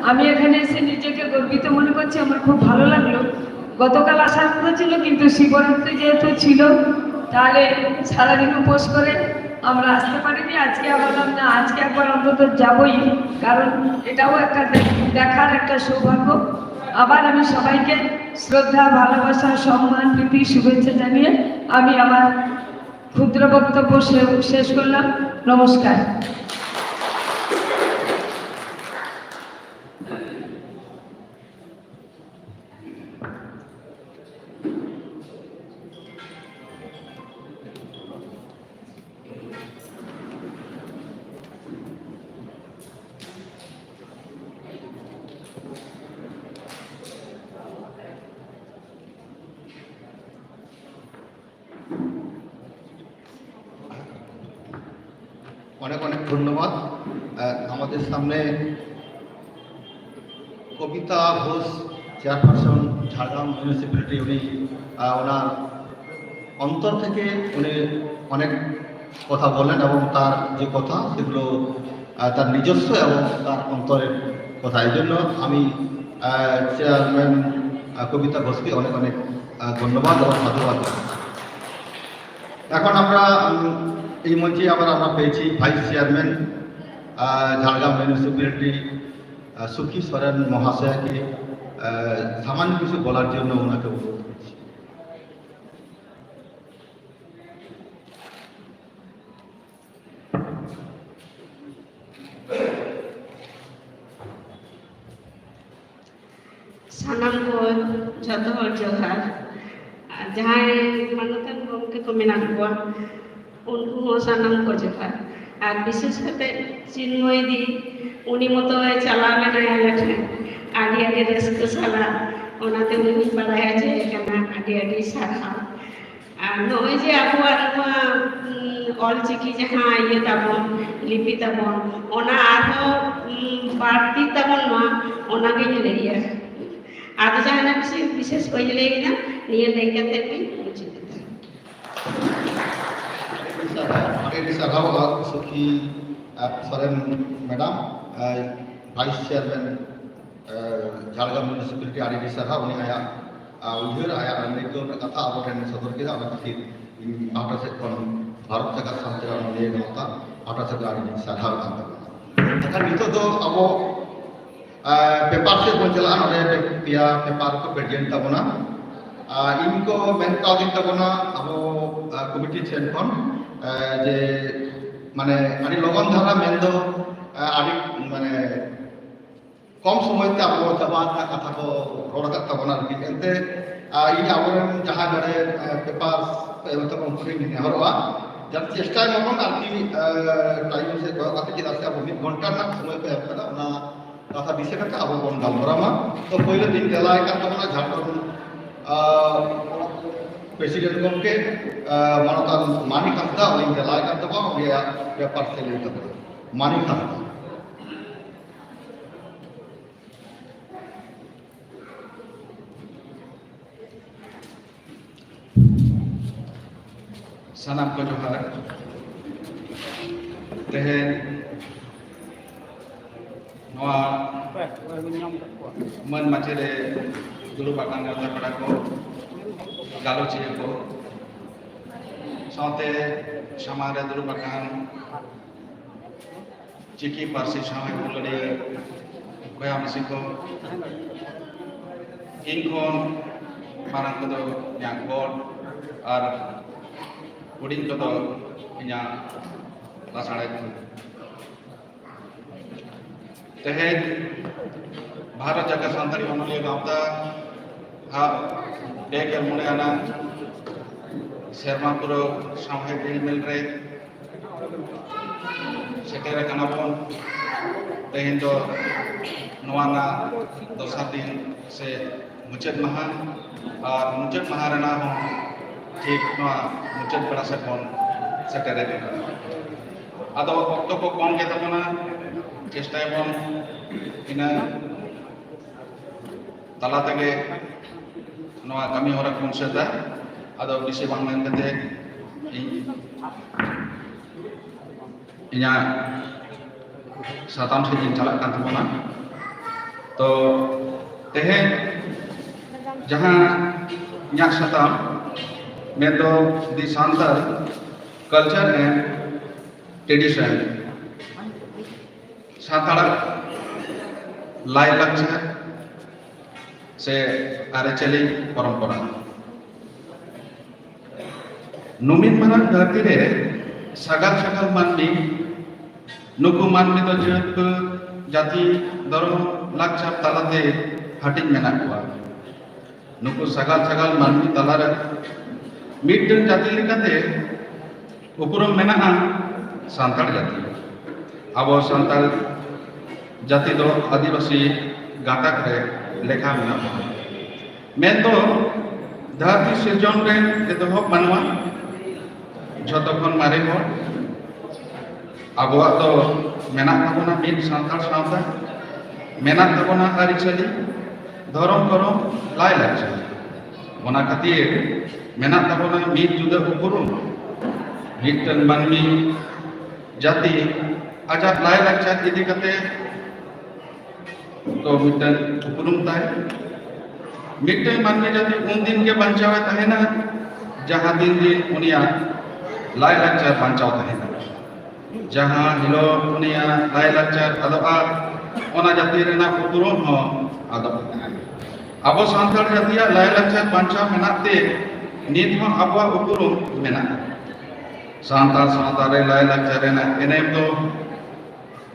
আমি এখানে এসে নিজেকে গর্বিত মনে করছি, আমার খুব ভালো লাগলো। গতকাল আসার কথা ছিল, কিন্তু শিবরাত্রি যেহেতু ছিল, তাহলে সারাদিন উপোস করে আমরা আসতে পারিনি। আজকে ভাবলাম, না, আজকে একবার অন্তত যাবই, কারণ এটাও একটা দে- দেখার একটা সৌভাগ্য। আবার আমি সবাইকে শ্রদ্ধা, ভালোবাসা, সম্মান, প্রীতি, শুভেচ্ছা জানিয়ে আমি আমার ক্ষুদ্র বক্তব্য শে- শেষ করলাম। নমস্কার। অনেক অনেক ধন্যবাদ। আহ, আমাদের সামনে কবিতা ঘোষ, চেয়ারপারসন ঝাড়গ্রাম মিউনিসিপ্যালিটি, উনি, আহ, ওনার অন্তর থেকে উনি অনেক কথা বলেন এবং তার যে কথা সেগুলো, আহ, তার নিজস্ব এবং তার অন্তরের কথা। এই জন্য আমি, আহ, চেয়ারম্যান, আহ, কবিতা ঘোষকে অনেক অনেক, আহ, ধন্যবাদ এবং সাধুবাদ জানাই। এখন আমরা, উম, এই মঞ্চে আবার আমরা পেয়েছি ভাইস চেয়ারম্যান, আহ, ঝাড়গ্রাম মিউনিসিপ্যালিটি, আহ, সুখী সরেন মহাশয়াকে, আহ, সামান্য কিছু বলার জন্য ওনাকে অনুরোধ করছি। ᱥᱟᱱᱟᱢ ᱠᱚ ᱡᱷᱚᱛᱚ ᱦᱚᱲ ᱡᱚᱦᱟᱨ᱾ ᱟᱨ ᱡᱟᱦᱟᱸᱭ ᱢᱟᱱᱚᱛᱟᱱ ᱜᱚᱢᱠᱮ ᱠᱚ ᱢᱮᱱᱟᱜ ᱠᱚᱣᱟ, ᱩᱱᱠᱩ ᱦᱚᱸ ᱥᱟᱱᱟᱢ ᱠᱚ ᱡᱚᱦᱟᱨ᱾ ᱟᱨ ᱵᱤᱥᱮᱥ ᱠᱟᱛᱮ ᱪᱤᱱᱢᱚᱭ ᱫᱤ, ᱩᱱᱤ ᱢᱚᱛᱚᱭ ᱪᱟᱞᱟᱣ ᱞᱮᱱᱟᱭ ᱟᱞᱮ ᱴᱷᱮᱱ ᱟᱹᱰᱤ ᱟᱹᱰᱤ ᱨᱟᱹᱥᱠᱟᱹ ᱥᱟᱞᱟᱜ, ᱚᱱᱟᱛᱮ ᱩᱱᱤ ᱦᱚᱸᱧ ᱵᱟᱲᱟᱭ ᱦᱚᱪᱚᱭᱮ ᱠᱟᱱᱟ, ᱟᱹᱰᱤ ᱟᱹᱰᱤ ᱥᱟᱨᱦᱟᱣ᱾ ᱟᱨ ᱱᱚᱜᱼᱚᱭ ᱡᱮ ᱟᱵᱚᱣᱟᱜ ᱱᱚᱣᱟ, ᱩᱢ, ᱚᱞᱪᱤᱠᱤ ᱡᱟᱦᱟᱸ ᱤᱭᱟᱹ ᱛᱟᱵᱚᱱ, ᱞᱤᱯᱤ ᱛᱟᱵᱚᱱ, ᱚᱱᱟ ᱟᱨᱦᱚᱸ, ᱩᱢ, ᱵᱟᱹᱲᱛᱤ ᱛᱟᱵᱚᱱ ᱢᱟ, ᱚᱱᱟᱜᱤᱧ ᱞᱟᱹᱭᱟ᱾ ᱟᱫᱚ ᱡᱟᱦᱟᱱᱟᱜ ᱵᱤᱥᱮᱥ, ᱵᱤᱥᱮᱥ ᱵᱟᱹᱧ ᱞᱟᱹᱭ ᱮᱫᱟ, ᱱᱤᱭᱟᱹ ᱞᱟᱹᱭ ᱠᱟᱛᱮ ᱜᱤᱧ ᱢᱩᱪᱟᱹᱫ ᱮᱫᱟ᱾ ᱟᱹᱰᱤ ᱟᱹᱰᱤ ᱥᱟᱨᱦᱟᱣ, ᱟᱹᱰᱤ ᱟᱹᱰᱤ ᱥᱟᱨᱦᱟᱣ, ᱥᱩᱠᱷᱤ, ᱟᱨ ᱥᱚᱨᱮᱱ ᱢᱮᱰᱟᱢ, ᱟᱨ ᱵᱷᱟᱭᱤᱥ ᱪᱮᱭᱟᱨᱢᱮᱱ, ᱟᱨ ᱡᱷᱟᱲᱜᱨᱟᱢ ᱢᱩᱱᱤᱥᱤᱯᱟᱞᱤᱴᱤ, ᱟᱹᱰᱤ ᱟᱹᱰᱤ ᱥᱟᱨᱦᱟᱣ᱾ ᱩᱱᱤ ᱟᱭᱟᱜ, ᱟᱨ ᱩᱭᱦᱟᱹᱨ, ᱟᱭᱟᱜ ᱟᱹᱭᱠᱟᱹᱣ ᱨᱮᱱᱟᱜ ᱠᱟᱛᱷᱟ ᱟᱵᱚ ᱴᱷᱮᱱ ᱥᱚᱫᱚᱨ ᱠᱮᱫᱟ᱾ ᱚᱱᱟ ᱠᱷᱟᱹᱛᱤᱨ ᱤᱧ ᱯᱟᱦᱴᱟ ᱥᱮᱫ ᱠᱷᱚᱱ ᱵᱷᱟᱨᱚᱛ ᱡᱟᱠᱟᱛ ᱥᱟᱱᱛᱟᱲ ᱚᱱᱚᱞᱤᱭᱟᱹ ᱜᱟᱶᱛᱟ ᱯᱟᱦᱴᱟ ᱥᱮᱫ ᱠᱷᱚᱱ ᱟᱹᱰᱤ ᱟᱹᱰᱤ ᱥᱟᱨᱦᱟᱣ ᱠᱟᱱ ᱛᱟᱵᱚᱱᱟ᱾ ᱮᱱᱠᱷᱟᱱ ᱱᱤᱛᱚᱜ ᱫᱚ ᱟᱵᱚ ᱟᱨ ᱯᱮᱯᱟᱨ ᱥᱮᱫ ᱵᱚᱱ ᱪᱟᱞᱟᱜᱼᱟ᱾ ᱱᱚᱰᱮ ᱯᱮ-, ᱯᱮᱭᱟ ᱯᱮᱯᱟᱨ ᱠᱚ ᱯᱨᱮᱡᱮᱱᱴ ᱛᱟᱵᱚᱱᱟ᱾ ᱟᱨ ᱤᱧ ᱠᱚ ᱢᱮᱱ ᱠᱟᱣᱫᱤᱧ ᱛᱟᱵᱚᱱᱟ ᱟᱵᱚ, ᱟᱨ ᱠᱚᱢᱤᱴᱤ ᱴᱷᱮᱱ ᱠᱷᱚᱱ, ᱟᱨ ᱡᱮ ᱢᱟᱱᱮ ᱟᱹᱰᱤ ᱞᱚᱜᱚᱱ ᱫᱷᱟᱨᱟ ᱢᱮᱱᱫᱚ, ᱟᱨ ᱟᱹᱰᱤ ᱢᱟᱱᱮ ᱠᱚᱢ ᱥᱚᱢᱚᱭ ᱛᱮ ᱟᱵᱚ ᱪᱟᱵᱟ ᱨᱮᱱᱟᱜ ᱠᱟᱛᱷᱟ ᱠᱚ ᱨᱚᱲ ᱟᱠᱟᱫ ᱛᱟᱵᱚᱱᱟ᱾ ᱞᱮᱠᱤᱱ ᱮᱱᱛᱮ, ᱟᱨ ᱤᱧ ᱟᱵᱚᱨᱮᱱ ᱡᱟᱦᱟᱸᱭ ᱱᱚᱰᱮ, ᱟᱨ ᱯᱮᱯᱟᱨ ᱠᱚ ᱮᱢ ᱛᱟᱵᱚᱱ ᱩᱱᱠᱩ ᱴᱷᱮᱱ ᱤᱧ ᱱᱮᱦᱚᱨᱚᱜᱼᱟ, ᱡᱟᱛᱮ ᱪᱮᱥᱴᱟᱭ ᱢᱟᱵᱚᱱ ᱟᱨᱠᱤ, ᱟᱨ ᱴᱟᱭᱤᱢ ᱥᱮᱫ ᱠᱚᱭᱚᱜ ᱠᱟᱛᱮ, ᱪᱮᱫᱟᱜ ᱥᱮ ᱟᱵᱚ ᱢᱤᱫ ᱜᱷᱚᱱᱴᱟ ᱨᱮᱱᱟᱜ ᱥᱚᱢᱚᱭ ᱠᱚ ᱮᱢ ᱠᱟᱫᱟ, ᱚᱱᱟ ᱠᱟᱛᱷᱟ ᱫᱤᱥᱟᱹ ᱠᱟᱛᱮ ᱟᱵᱚ ᱵᱚᱱ ᱜᱟᱞᱢᱟᱨᱟᱣ ᱢᱟ᱾ ᱛᱚ, ᱯᱳᱭᱞᱳ ᱫᱤᱱ ᱛᱮᱞᱟᱭ ᱠᱟᱱ ᱛᱟᱵᱚᱱᱟ ᱡᱷᱟᱲᱠᱷᱚᱸᱰ, ᱟᱨ, ᱯᱨᱮᱥᱤᱰᱮᱱᱴ ᱜᱚᱢᱠᱮ, ᱟᱨ, ᱢᱟᱱᱚᱛᱟᱱ ᱢᱟᱱᱤᱠ ᱦᱟᱸᱥᱫᱟ, ᱩᱱᱤ ᱛᱮᱞᱟᱭ ᱠᱟᱱ ᱛᱟᱵᱚᱱᱟ, ᱩᱱᱤᱭᱟᱜ ᱵᱮᱯᱟᱨ ᱛᱮ ᱞᱟᱹᱭ ᱛᱟᱵᱚᱱᱟ᱾ ᱢᱟᱱᱤᱠ ᱦᱟᱸᱥᱫᱟ᱾ ᱥᱟᱱᱟᱢ ᱠᱚ ᱡᱚᱦᱟᱨ᱾ ᱛᱮᱦᱮᱧ ᱱᱚᱣᱟ ᱢᱟᱹᱱ ᱢᱟᱹᱪᱤ ᱨᱮ ᱫᱩᱲᱩᱵ ᱟᱠᱟᱱ ᱜᱟᱶᱛᱟ ᱠᱚᱲᱟ ᱠᱚ, ᱜᱟᱞᱚᱪᱤᱭᱟᱹ ᱠᱚ, ᱥᱟᱶᱛᱮ ᱥᱟᱢᱟᱝ ᱨᱮ ᱫᱩᱲᱩᱵ ᱟᱠᱟᱱ ᱪᱤᱠᱤ ᱯᱟᱹᱨᱥᱤ ᱥᱟᱶᱦᱮᱫ ᱫᱩᱞᱟᱹᱲᱤᱭᱟᱹ ᱵᱚᱭᱦᱟ ᱢᱤᱥᱤ ᱠᱚ, ᱤᱧ ᱠᱷᱚᱱ ᱢᱟᱨᱟᱝ ᱠᱚᱫᱚ ᱤᱧᱟᱹᱜ ᱜᱚᱰ ᱟᱨ ᱦᱩᱰᱤᱧ ᱠᱚᱫᱚ ᱤᱧᱟᱹᱜ ᱞᱟᱥᱟᱲᱦᱮᱫ᱾ ᱛᱮᱦᱮᱧ ᱵᱷᱟᱨᱚᱛ ᱡᱟᱠᱟᱛ ᱥᱟᱱᱛᱟᱲᱤ ᱚᱱᱚᱞᱤᱭᱟᱹ ᱜᱟᱶᱛᱟ ᱟᱜ ᱯᱮ ᱜᱮᱞ ᱢᱚᱬᱮ ᱟᱱᱟᱜ ᱥᱮᱨᱢᱟ ᱯᱩᱨᱟᱹᱣ ᱥᱟᱶᱦᱮᱫ ᱦᱤᱨᱢᱮᱞ ᱨᱮ ᱥᱮᱴᱮᱨ ᱟᱠᱟᱱᱟ ᱵᱚᱱ᱾ ᱛᱮᱦᱮᱧ ᱫᱚ ᱱᱚᱣᱟ ᱨᱮᱱᱟᱜ ᱫᱚᱥᱟᱨ ᱫᱤᱱ ᱥᱮ ᱢᱩᱪᱟᱹᱫ ᱢᱟᱦᱟ, ᱟᱨ ᱢᱩᱪᱟᱹᱫ ᱢᱟᱦᱟ ᱨᱮᱱᱟᱜ ᱦᱚᱸ ᱴᱷᱤᱠ ᱱᱚᱣᱟ ᱢᱩᱪᱟᱹᱫ ᱵᱮᱲᱟ ᱥᱮᱫ ᱵᱚᱱ ᱥᱮᱴᱮᱨᱮᱫ ᱠᱟᱱᱟ᱾ ᱟᱫᱚ ᱚᱠᱛᱚ ᱠᱚ ᱠᱚᱢ ᱜᱮ ᱛᱟᱵᱚᱱᱟ, ᱪᱮᱥᱴᱟᱭᱟᱵᱚᱱ ᱤᱱᱟᱹ ᱛᱟᱞᱟ ᱛᱮᱜᱮ ᱱᱚᱣᱟ ᱠᱟᱹᱢᱤ ᱦᱚᱨᱟ ᱠᱚᱵᱚᱱ ᱥᱟᱹᱛᱟ᱾ ᱟᱫᱚ ᱵᱮᱥᱤ ᱵᱟᱝ ᱢᱮᱱ ᱠᱟᱛᱮ ᱤᱧ ᱤᱧᱟᱹᱜ ᱥᱟᱛᱟᱢ ᱥᱮᱫ ᱤᱧ ᱪᱟᱞᱟᱜ ᱠᱟᱱ ᱛᱟᱵᱚᱱᱟ᱾ ᱛᱚ ᱛᱮᱦᱮᱧ ᱡᱟᱦᱟᱸ ᱤᱧᱟᱹᱜ ᱥᱟᱛᱟᱢ ᱢᱮᱱᱫᱚ The Santal Culture and Tradition, ᱥᱟᱱᱛᱟᱲᱟᱜ ᱞᱟᱭᱼᱞᱟᱠᱪᱟᱨ ᱥᱮ ᱟᱹᱨᱤᱪᱟᱹᱞᱤ ᱯᱚᱨᱚᱢᱯᱚᱨᱟ᱾ ᱱᱩᱢᱤᱱ ᱢᱟᱨᱟᱝ ᱫᱷᱟᱹᱨᱛᱤ ᱨᱮ ᱥᱟᱜᱟᱞ ᱥᱟᱜᱟᱞ ᱢᱟᱹᱱᱢᱤ, ᱱᱩᱠᱩ ᱢᱟᱹᱱᱢᱤ ᱫᱚ ᱡᱟᱹᱛ ᱯᱟᱹᱛ, ᱡᱟᱹᱛᱤ, ᱫᱷᱚᱨᱚᱢ, ᱞᱟᱠᱪᱟᱨ ᱛᱟᱞᱟᱛᱮ ᱦᱟᱹᱴᱤᱧ ᱢᱮᱱᱟᱜ ᱠᱚᱣᱟ᱾ ᱱᱩᱠᱩ ᱥᱟᱜᱟᱞ ᱥᱟᱜᱟᱞ ᱢᱟᱹᱱᱢᱤ ᱛᱟᱞᱟᱨᱮ ᱢᱤᱫᱴᱟᱝ ᱡᱟᱹᱛᱤ ᱞᱮᱠᱟᱛᱮ ᱩᱯᱨᱩᱢ ᱢᱮᱱᱟᱜᱼᱟ ᱥᱟᱱᱛᱟᱲ ᱡᱟᱹᱛᱤ᱾ ᱟᱵᱚ ᱥᱟᱱᱛᱟᱲ ᱡᱟᱹᱛᱤ ᱫᱚ ᱟᱹᱫᱤᱵᱟᱹᱥᱤ ᱜᱟᱛᱟᱠ ᱨᱮ ᱞᱮᱠᱷᱟ ᱢᱮᱱᱟᱜ ᱵᱚᱱᱟ᱾ ᱢᱮᱱᱫᱚ ᱫᱷᱟᱹᱨᱛᱤ ᱥᱤᱨᱡᱚᱱ ᱨᱮᱱ ᱮᱛᱚᱦᱚᱵ ᱢᱟᱱᱣᱟ ᱡᱷᱚᱛᱚ ᱠᱷᱚᱱ ᱢᱟᱨᱮ ᱦᱚᱲ᱾ ᱟᱵᱚᱣᱟᱜ ᱫᱚ ᱢᱮᱱᱟᱜ ᱛᱟᱵᱚᱱᱟ ᱢᱤᱫ ᱥᱟᱱᱛᱟᱲ ᱥᱟᱶᱛᱟ, ᱢᱮᱱᱟᱜ ᱛᱟᱵᱚᱱᱟ ᱟᱹᱨᱤᱪᱟᱹᱞᱤ, ᱫᱷᱚᱨᱚᱢ ᱠᱚᱨᱚᱢ, ᱞᱟᱭᱼᱞᱟᱠᱪᱟᱨ᱾ ᱚᱱᱟ ᱠᱷᱟᱹᱛᱤᱨ ᱢᱮᱱᱟᱜ ᱛᱟᱵᱚᱱᱟ ᱢᱤᱫ ᱡᱩᱫᱟᱹ ᱩᱯᱨᱩᱢ᱾ ᱢᱤᱫᱴᱟᱝ ᱢᱟᱹᱱᱢᱤ ᱡᱟᱹᱛᱤ ᱟᱡᱟᱜ ᱞᱟᱭᱼᱞᱟᱠᱪᱟᱨ ᱤᱫᱤ ᱠᱟᱛᱮ ᱫᱚ ᱢᱤᱫᱴᱟᱝ ᱩᱯᱨᱩᱢ ᱛᱟᱭ᱾ ᱢᱤᱫᱴᱟᱝ ᱢᱟᱹᱱᱢᱤ ᱡᱟᱹᱛᱤ ᱩᱱ ᱫᱤᱱ ᱜᱮ ᱵᱟᱧᱪᱟᱣ ᱮ ᱛᱟᱦᱮᱱᱟ, ᱡᱟᱦᱟᱸ ᱫᱤᱱ ᱫᱤᱱ ᱩᱱᱤᱭᱟᱜ ᱞᱟᱭᱼᱞᱟᱠᱪᱟᱨ ᱵᱟᱧᱪᱟᱣ ᱛᱟᱦᱮᱱᱟ᱾ ᱡᱟᱦᱟᱸ ᱦᱤᱞᱳᱜ ᱩᱱᱤᱭᱟᱜ ᱞᱟᱭᱼᱞᱟᱠᱪᱟᱨ ᱟᱫᱚᱜᱼᱟ, ᱚᱱᱟ ᱡᱟᱹᱛᱤ ᱨᱮᱱᱟᱜ ᱩᱯᱨᱩᱢ ᱦᱚᱸ ᱟᱫᱚᱜᱼᱟ᱾ ᱟᱵᱚ ᱥᱟᱱᱛᱟᱲ ᱡᱟᱹᱛᱤᱭᱟᱜ ᱞᱟᱭᱼᱞᱟᱠᱪᱟᱨ ᱵᱟᱧᱪᱟᱣ ᱢᱮᱱᱟᱜ ᱛᱮ ᱱᱤᱛ ᱦᱚᱸ ᱟᱵᱚᱣᱟᱜ ᱩᱯᱨᱩᱢ ᱢᱮᱱᱟᱜᱼᱟ᱾ ᱥᱟᱱᱛᱟᱲ ᱥᱟᱶᱛᱟ ᱨᱮ ᱞᱟᱭᱼᱞᱟᱠᱪᱟᱨ ᱨᱮᱱᱟᱜ ᱮᱱᱮᱢ ᱫᱚ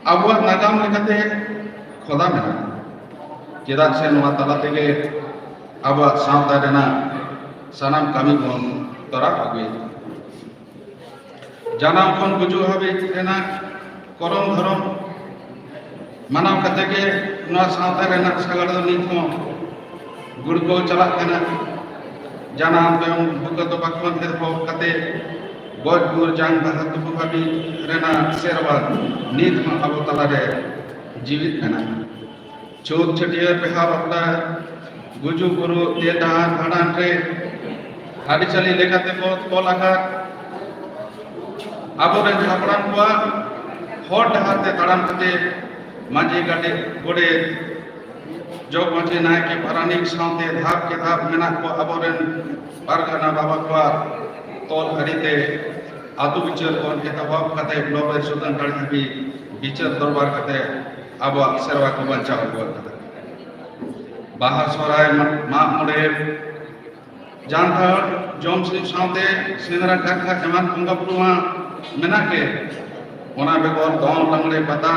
ᱟᱵᱚᱣᱟᱜ ᱱᱟᱜᱟᱢ ᱞᱮᱠᱟᱛᱮ ᱠᱷᱚᱫᱟ ᱢᱮᱱᱟᱜᱼᱟ᱾ ᱪᱮᱫᱟᱜ ᱥᱮ ᱱᱚᱣᱟ ᱛᱟᱞᱟ ᱛᱮᱜᱮ ᱟᱵᱚᱣᱟᱜ ᱥᱟᱶᱛᱟ ᱨᱮᱱᱟᱜ ᱥᱟᱱᱟᱢ ᱠᱟᱹᱢᱤ ᱵᱚᱱ ᱛᱚᱨᱟᱣ ᱟᱹᱜᱩᱭᱮᱫᱟ᱾ ᱡᱟᱱᱟᱢ ᱠᱷᱚᱱ ᱜᱩᱡᱩᱜ ᱦᱟᱹᱵᱤᱡ ᱨᱮᱱᱟᱜ ᱠᱚᱨᱚᱢ ᱫᱷᱚᱨᱚᱢ ᱢᱟᱱᱟᱣ ᱠᱟᱛᱮ ᱜᱮ ᱱᱚᱣᱟ ᱥᱟᱶᱛᱟ ᱨᱮᱱᱟᱜ ᱥᱟᱜᱟᱲ ᱫᱚ ᱱᱤᱛ ᱦᱚᱸ ᱜᱩᱲᱠᱟᱹᱣ ᱪᱟᱞᱟᱜ ᱠᱟᱱᱟ᱾ ᱡᱟᱱᱟᱢ ᱛᱟᱭᱚᱢ ᱵᱷᱩᱠᱟᱹ ᱛᱚᱯᱟ ᱠᱷᱚᱱ ᱮᱛᱚᱦᱚᱵ ᱠᱟᱛᱮ ᱜᱚᱡ ᱜᱩᱨ ᱡᱟᱝ ᱵᱟᱦᱟ ᱛᱩᱯᱩ ᱦᱟᱹᱵᱤᱡ ᱨᱮᱱᱟᱜ ᱥᱮᱨᱣᱟ ᱱᱤᱛ ᱦᱚᱸ ᱟᱵᱚ ᱛᱟᱞᱟᱨᱮ ᱡᱤᱣᱤᱫ ᱢᱮᱱᱟᱜᱼᱟ᱾ ᱪᱷᱩᱛ ᱪᱷᱟᱹᱴᱭᱟᱹᱨ ᱵᱤᱦᱟ ᱵᱟᱯᱞᱟ ᱜᱩᱡᱩᱜ ᱵᱩᱨᱩᱜ ᱛᱮ ᱰᱟᱦᱟᱨ ᱵᱷᱟᱸᱰᱟᱱ ᱨᱮ ᱟᱹᱨᱤᱪᱟᱹᱞᱤ ᱞᱮᱠᱟᱛᱮ ᱠᱚ ᱛᱚᱞ ᱟᱠᱟᱫ ᱟᱵᱚᱨᱮᱱ ᱦᱟᱯᱲᱟᱢ ᱠᱚᱣᱟᱜ ᱦᱚᱨ ᱰᱟᱦᱟᱨ ᱛᱮ ᱛᱟᱲᱟᱢ ᱠᱟᱛᱮ ᱢᱟᱹᱡᱷᱤ ᱜᱟᱰᱮ ᱜᱚᱰᱮᱛ ᱡᱚᱜᱽ ᱢᱟᱹᱡᱷᱤ ᱱᱟᱭᱠᱮ ᱯᱟᱨᱟᱱᱤᱠ ᱥᱟᱶᱛᱮ ᱫᱷᱟᱯ ᱠᱮ ᱫᱷᱟᱯ ᱢᱮᱱᱟᱜ ᱠᱚ ᱟᱵᱚᱨᱮᱱ ᱯᱟᱨᱜᱟᱱᱟ ᱵᱟᱵᱟ ᱠᱚᱣᱟᱜ ᱛᱚᱞ ᱟᱹᱨᱤᱛᱮ ᱟᱹᱛᱩ ᱵᱤᱪᱟᱹᱨ ᱠᱷᱚᱱ ᱮᱛᱚᱦᱚᱵ ᱠᱟᱛᱮ ᱵᱞᱚᱠ ᱨᱮ ᱥᱩᱛᱟᱹᱱ ᱴᱟᱺᱰᱤ ᱦᱟᱹᱵᱤᱡ ᱵᱤᱪᱟᱹᱨ ᱫᱚᱨᱵᱟᱨ ᱠᱟᱛᱮ ᱟᱵᱚᱣᱟᱜ ᱥᱮᱨᱣᱟ ᱠᱚ ᱵᱟᱧᱪᱟᱣ ᱟᱹᱜᱩ ᱟᱠᱟᱫᱟ᱾ ᱵᱟᱦᱟ ᱥᱚᱦᱨᱟᱭ ᱢᱟᱜ ᱢᱚᱬᱮ ᱡᱟᱱᱛᱷᱟᱲ ᱡᱚᱢ ᱥᱤᱢ ᱥᱟᱶᱛᱮ ᱥᱮᱸᱫᱽᱨᱟ ᱠᱟᱨᱠᱷᱟ ᱮᱢᱟᱱ ᱵᱚᱸᱜᱟ ᱵᱩᱨᱩ ᱢᱟ ᱢᱮᱱᱟᱜ ᱜᱮ᱾ ᱚᱱᱟ ᱵᱮᱜᱚᱨ ᱫᱚᱝ ᱞᱟᱜᱽᱲᱮ ᱯᱟᱛᱟ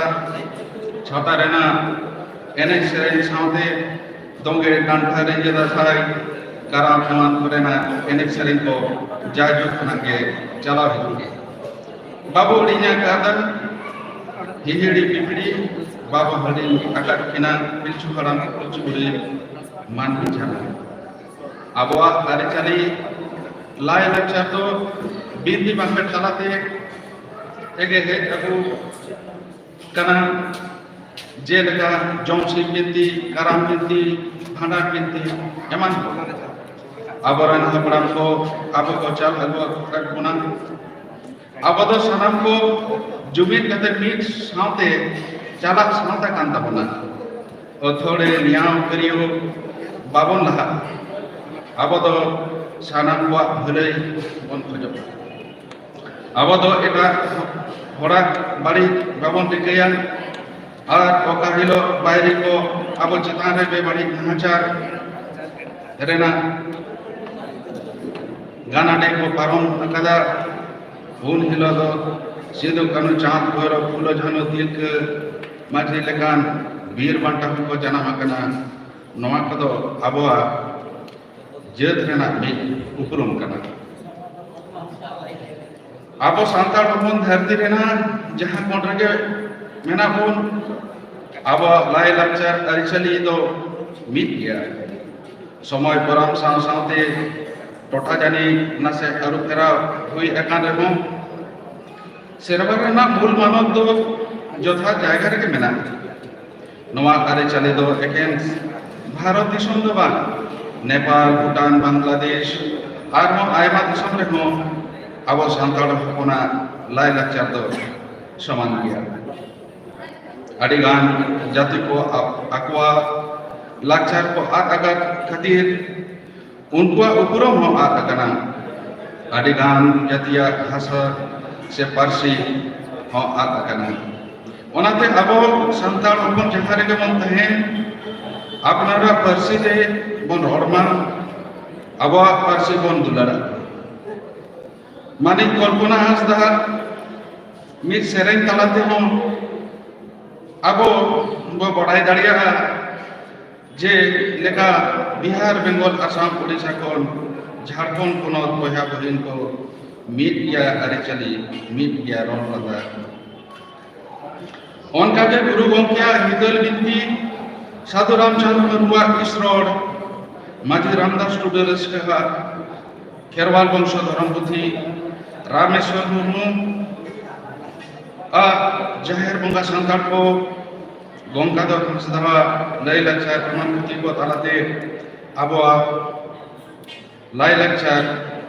ᱪᱷᱟᱛᱟ ᱨᱮᱱᱟᱜ ᱮᱱᱮᱡ ᱥᱮᱨᱮᱧ ᱥᱟᱶᱛᱮ ᱫᱚᱝᱜᱮ ᱰᱟᱱᱴᱟ ᱨᱮᱸᱡᱮ ᱫᱟᱸᱥᱟᱭ ᱠᱟᱨᱟᱢ ᱮᱢᱟᱱ ᱠᱚᱨᱮᱱᱟᱜ ᱮᱱᱮᱡ ᱥᱮᱨᱮᱧ ᱠᱚ ᱡᱟᱭᱡᱩᱜᱽ ᱠᱷᱚᱱᱟᱜ ᱜᱮ ᱪᱟᱞᱟᱣ ᱦᱤᱡᱩᱜ ᱜᱮ᱾ ᱵᱟᱵᱚ ᱦᱤᱲᱤᱧᱟ ᱠᱟᱫᱟ ᱦᱤᱦᱤᱲᱤ ᱯᱤᱯᱤᱲᱤ ᱵᱟᱵᱚ ᱦᱤᱲᱤᱧ ᱟᱠᱟᱫ ᱠᱤᱱᱟ ᱯᱤᱞᱪᱩ ᱦᱟᱲᱟᱢ ᱯᱤᱞᱪᱩ ᱵᱩᱲᱦᱤ ᱢᱟᱹᱱᱢᱤ ᱡᱟᱱᱟᱢ᱾ ᱟᱵᱚᱣᱟᱜ ᱟᱹᱨᱤᱪᱟᱹᱞᱤ ᱞᱟᱭᱼᱞᱟᱠᱪᱟᱨ ᱫᱚ ᱵᱤᱱᱛᱤ ᱵᱟᱠᱷᱮᱲ ᱛᱟᱞᱟᱛᱮ ᱛᱮᱜᱮ ᱦᱮᱡ ᱟᱹᱜᱩ ᱠᱟᱱᱟ᱾ ᱡᱮᱞᱮᱠᱟ ᱡᱚᱢᱥᱤᱢ ᱵᱤᱱᱛᱤ, ᱠᱟᱨᱟᱢ ᱵᱤᱱᱛᱤ, ᱵᱷᱟᱸᱰᱟᱱ ᱵᱤᱱᱛᱤ ᱮᱢᱟᱱ ᱠᱚ᱾ ᱟᱵᱚᱨᱮᱱ ᱦᱟᱯᱲᱟᱢ ᱠᱚ ᱟᱵᱚ ᱠᱚ ᱪᱟᱞ ᱟᱹᱜᱩ ᱟᱠᱟᱫ ᱵᱚᱱᱟ᱾ ᱟᱵᱚ ᱫᱚ ᱥᱟᱱᱟᱢ ᱠᱚ ᱡᱩᱢᱤᱫ ᱠᱟᱛᱮ ᱢᱤᱫ ᱥᱟᱶᱛᱮ ᱪᱟᱞᱟᱜ ᱥᱟᱶᱛᱟ ᱠᱟᱱ ᱛᱟᱵᱚᱱᱟ᱾ ᱟᱹᱛᱷᱟᱹᱲᱤ ᱱᱮᱭᱟᱣ ᱠᱟᱹᱨᱤᱭᱟᱹ ᱵᱟᱵᱚᱱ ᱞᱟᱦᱟᱜᱼᱟ᱾ ᱟᱵᱚ ᱫᱚ ᱥᱟᱱᱟᱢ ᱠᱚᱣᱟᱜ ᱵᱷᱟᱹᱞᱟᱹᱭ ᱵᱚᱱ ᱠᱷᱚᱡᱚᱜᱼᱟ᱾ ᱟᱵᱚ ᱫᱚ ᱮᱴᱟᱜ ᱦᱚᱲᱟᱜ ᱵᱟᱹᱲᱤᱡ ᱵᱟᱵᱚᱱ ᱨᱤᱠᱟᱹᱭᱟ᱾ ᱟᱨ ᱚᱠᱟ ᱦᱤᱞᱳᱜ ᱵᱟᱭᱨᱤ ᱠᱚ ᱟᱵᱚ ᱪᱮᱛᱟᱱ ᱨᱮ ᱵᱮᱵᱟᱹᱲᱤᱡ ᱱᱟᱦᱟᱪᱟᱨ ᱨᱮᱱᱟᱜ ᱜᱟᱱᱟᱰᱮ ᱠᱚ ᱯᱟᱨᱚᱢ ᱟᱠᱟᱫᱟ, ᱩᱱ ᱦᱤᱞᱳᱜ ᱫᱚ ᱥᱤᱫᱩ ᱠᱟᱹᱱᱦᱩ ᱪᱟᱸᱫᱽ ᱵᱷᱳᱭᱨᱳᱵ ᱯᱷᱩᱞᱳ ᱡᱷᱟᱱᱳ ᱛᱤᱞᱠᱟᱹ ᱢᱟᱹᱡᱷᱤ ᱞᱮᱠᱟᱱ ᱵᱤᱨ ᱵᱟᱱᱴᱟ ᱠᱚᱠᱚ ᱡᱟᱱᱟᱢ ᱟᱠᱟᱱᱟ᱾ ᱱᱚᱣᱟ ᱠᱚᱫᱚ ᱟᱵᱚᱣᱟᱜ ᱡᱟᱹᱛ ᱨᱮᱱᱟᱜ ᱢᱤᱫ ᱩᱯᱨᱩᱢ ᱠᱟᱱᱟ᱾ ᱟᱵᱚ ᱥᱟᱱᱛᱟᱲ ᱦᱚᱯᱚᱱ ᱫᱷᱟᱹᱨᱛᱤ ᱨᱮᱱᱟᱜ ᱡᱟᱦᱟᱸ ᱠᱚᱬ ᱨᱮᱜᱮ ᱢᱮᱱᱟᱜ ᱵᱚᱱ, ᱟᱵᱚᱣᱟᱜ ᱞᱟᱭᱼᱞᱟᱠᱪᱟᱨ ᱟᱹᱨᱤᱪᱟᱹᱞᱤ ᱫᱚ ᱢᱤᱫ ᱜᱮᱭᱟ᱾ ᱥᱚᱢᱚᱭ ᱯᱟᱨᱚᱢ ᱥᱟᱶ ᱥᱟᱶᱛᱮ ᱴᱚᱴᱷᱟ ᱡᱟᱹᱱᱤᱡ ᱱᱟᱥᱮ ᱟᱹᱨᱩ ᱯᱷᱮᱨᱟᱣ ᱦᱩᱭ ᱟᱠᱟᱱ ᱨᱮᱦᱚᱸ, ᱥᱮᱨᱣᱟ ᱨᱮᱱᱟᱜ ᱢᱩᱞ ᱢᱟᱱᱚᱛ ᱫᱚ ᱡᱚᱛᱷᱟᱛ ᱡᱟᱭᱜᱟ ᱨᱮᱜᱮ ᱢᱮᱱᱟᱜᱼᱟ᱾ ᱱᱚᱣᱟ ᱟᱹᱨᱤᱪᱟᱹᱞᱤ ᱫᱚ ᱮᱠᱮᱱ ᱵᱷᱟᱨᱚᱛ ᱫᱤᱥᱚᱢ ᱫᱚ ᱵᱟᱝ, ᱱᱮᱯᱟᱞ, ᱵᱷᱩᱴᱟᱱ, ᱵᱟᱝᱞᱟᱫᱮᱥ ᱟᱨᱦᱚᱸ ᱟᱭᱢᱟ ᱫᱤᱥᱚᱢ ᱨᱮᱦᱚᱸ ᱟᱵᱚ ᱥᱟᱱᱛᱟᱲ ᱦᱚᱯᱚᱱᱟᱜ ᱞᱟᱭᱼᱞᱟᱠᱪᱟᱨ ᱫᱚ ᱥᱚᱢᱟᱱ ᱜᱮᱭᱟ᱾ ᱟᱹᱰᱤᱜᱟᱱ ᱡᱟᱹᱛᱤ ᱠᱚ ᱟ-, ᱟᱠᱚᱣᱟᱜ ᱞᱟᱠᱪᱟᱨ ᱠᱚ ᱟᱫ ᱟᱠᱟᱫ ᱠᱷᱟᱹᱛᱤᱨ ᱩᱱᱠᱩᱣᱟᱜ ᱩᱯᱨᱩᱢ ᱦᱚᱸ ᱟᱫ ᱟᱠᱟᱱᱟ᱾ ᱟᱹᱰᱤᱜᱟᱱ ᱡᱟᱹᱛᱤᱭᱟᱜ ᱵᱷᱟᱥᱟ ᱥᱮ ᱯᱟᱹᱨᱥᱤ ᱦᱚᱸ ᱟᱫ ᱟᱠᱟᱱᱟ᱾ ᱚᱱᱟᱛᱮ ᱟᱵᱚ ᱥᱟᱱᱛᱟᱲ ᱦᱚᱯᱚᱱ ᱡᱟᱦᱟᱸ ᱨᱮᱜᱮ ᱵᱚᱱ ᱛᱟᱦᱮᱸᱱ, ᱟᱯᱱᱟᱨᱟᱜ ᱯᱟᱹᱨᱥᱤ ᱛᱮ ᱵᱚᱱ ᱨᱚᱲ ᱢᱟ, ᱟᱵᱚᱣᱟᱜ ᱯᱟᱹᱨᱥᱤ ᱵᱚᱱ ᱫᱩᱞᱟᱹᱲᱟ᱾ ᱢᱟᱹᱱᱤᱡ ᱠᱚᱞᱯᱚᱱᱟ ᱦᱟᱸᱥᱫᱟ ᱢᱤᱫ ᱥᱮᱨᱮᱧ ᱛᱟᱞᱟ ᱛᱮᱦᱚᱸ ᱟᱵᱚ ᱵᱚ ᱵᱟᱲᱟᱭ ᱫᱟᱲᱮᱭᱟᱜᱼᱟ ᱡᱮ ᱞᱮᱠᱟ ᱵᱤᱦᱟᱨ, ᱵᱮᱝᱜᱚᱞ, ᱟᱥᱟᱢ, ᱳᱰᱤᱥᱟ ᱠᱷᱚᱱ ᱡᱷᱟᱲᱠᱷᱚᱸᱰ ᱯᱚᱱᱚᱛ ᱵᱚᱭᱦᱟ ᱵᱚᱦᱤᱱ ᱠᱚ ᱢᱤᱫ ᱜᱮᱭᱟ ᱟᱹᱨᱤᱪᱟᱹᱞᱤ, ᱢᱤᱫ ᱜᱮᱭᱟ ᱨᱚᱲ ᱞᱟᱸᱫᱟ᱾ ᱚᱱᱠᱟᱜᱮ ᱜᱩᱨᱩ ᱜᱚᱢᱠᱮᱭᱟᱜ ᱦᱤᱛᱟᱹᱞ ᱵᱤᱱᱛᱤ, ᱥᱟᱹᱫᱷᱩ ᱨᱟᱢᱪᱟᱸᱫᱽ ᱢᱩᱨᱢᱩᱣᱟᱜ ᱤᱥᱨᱚᱲ, ᱢᱟᱹᱡᱷᱤ ᱨᱟᱢᱫᱟᱥ ᱴᱩᱰᱩ ᱨᱟᱹᱥᱠᱟᱹᱣᱟᱜ ᱠᱷᱮᱨᱣᱟᱞ ᱵᱚᱝᱥᱚ ᱫᱷᱚᱨᱚᱢ ᱯᱩᱛᱷᱤ, ᱨᱟᱢᱮᱥᱣᱚᱨ ᱢᱩᱨᱢᱩ ᱟᱜ ᱡᱟᱦᱮᱨ ᱵᱚᱸᱜᱟ ᱥᱟᱱᱛᱟᱲ ᱠᱚ, ᱜᱚᱝᱜᱟᱫᱷᱚᱨ ᱦᱟᱸᱥᱫᱟᱣᱟᱜ ᱞᱟᱹᱭ ᱞᱟᱠᱪᱟᱨ ᱮᱢᱟᱱ ᱯᱩᱛᱷᱤ ᱠᱚ ᱛᱟᱞᱟᱛᱮ ᱟᱵᱚᱣᱟᱜ ᱞᱟᱭᱼᱞᱟᱠᱪᱟᱨ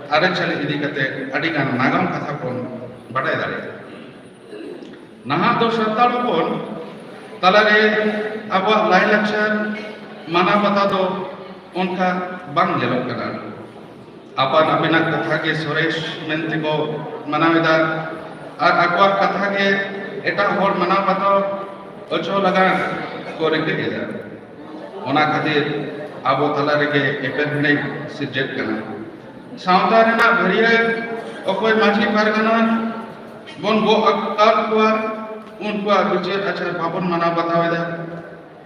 ᱟᱹᱨᱤᱪᱟᱹᱞᱤ ᱤᱫᱤ ᱠᱟᱛᱮ ᱟᱹᱰᱤᱜᱟᱱ ᱱᱟᱜᱟᱢ ᱠᱟᱛᱷᱟ ᱵᱚᱱ ᱵᱟᱰᱟᱭ ᱫᱟᱲᱮᱭᱟᱜᱼᱟ᱾ ᱱᱟᱦᱟᱜ ᱫᱚ ᱥᱟᱱᱛᱟᱲ ᱦᱚᱯᱚᱱ ᱛᱟᱞᱟᱨᱮ ᱟᱵᱚᱣᱟᱜ ᱞᱟᱭᱼᱞᱟᱠᱪᱟᱨ ᱢᱟᱱᱟᱣ ᱵᱟᱛᱟᱣ ᱫᱚ ᱚᱱᱠᱟ ᱵᱟᱝ ᱧᱮᱞᱚᱜ ᱠᱟᱱᱟ᱾ ᱟᱯᱟᱱ ᱟᱹᱯᱤᱱᱟᱜ ᱠᱟᱛᱷᱟ ᱜᱮ ᱥᱚᱨᱮᱥ ᱢᱮᱱᱛᱮ ᱠᱚ ᱢᱟᱱᱟᱣ ᱮᱫᱟ ᱟᱨ ᱟᱠᱚᱣᱟᱜ ᱠᱟᱛᱷᱟ ᱜᱮ ᱮᱴᱟᱜ ᱦᱚᱲ ᱢᱟᱱᱟᱣ ᱵᱟᱛᱟᱣ ᱦᱚᱪᱚ ᱞᱟᱜᱟᱱ ᱠᱚ ᱨᱤᱠᱟᱹᱭᱮᱫᱟ᱾ ᱚᱱᱟ ᱠᱷᱟᱹᱛᱤᱨ ᱟᱵᱚ ᱛᱟᱞᱟ ᱨᱮᱜᱮ ᱮᱯᱮᱨ ᱦᱮᱸᱰᱮᱡ ᱥᱤᱨᱡᱟᱹᱜ ᱠᱟᱱᱟ᱾ ᱥᱟᱶᱛᱟ ᱨᱮᱱᱟᱜ ᱵᱷᱟᱹᱨᱭᱟᱹ ᱚᱠᱚᱭ ᱢᱟᱹᱡᱷᱤ ᱯᱟᱨᱜᱟᱱᱟ, ᱵᱚᱱ ᱜᱚᱜ ᱟᱠᱟᱫ ᱠᱚᱣᱟ, ᱩᱱᱠᱩᱣᱟᱜ ᱵᱤᱪᱟᱹᱨ ᱟᱪᱟᱨ ᱵᱟᱵᱚᱱ ᱢᱟᱱᱟᱣ ᱵᱟᱛᱟᱣ ᱮᱫᱟ᱾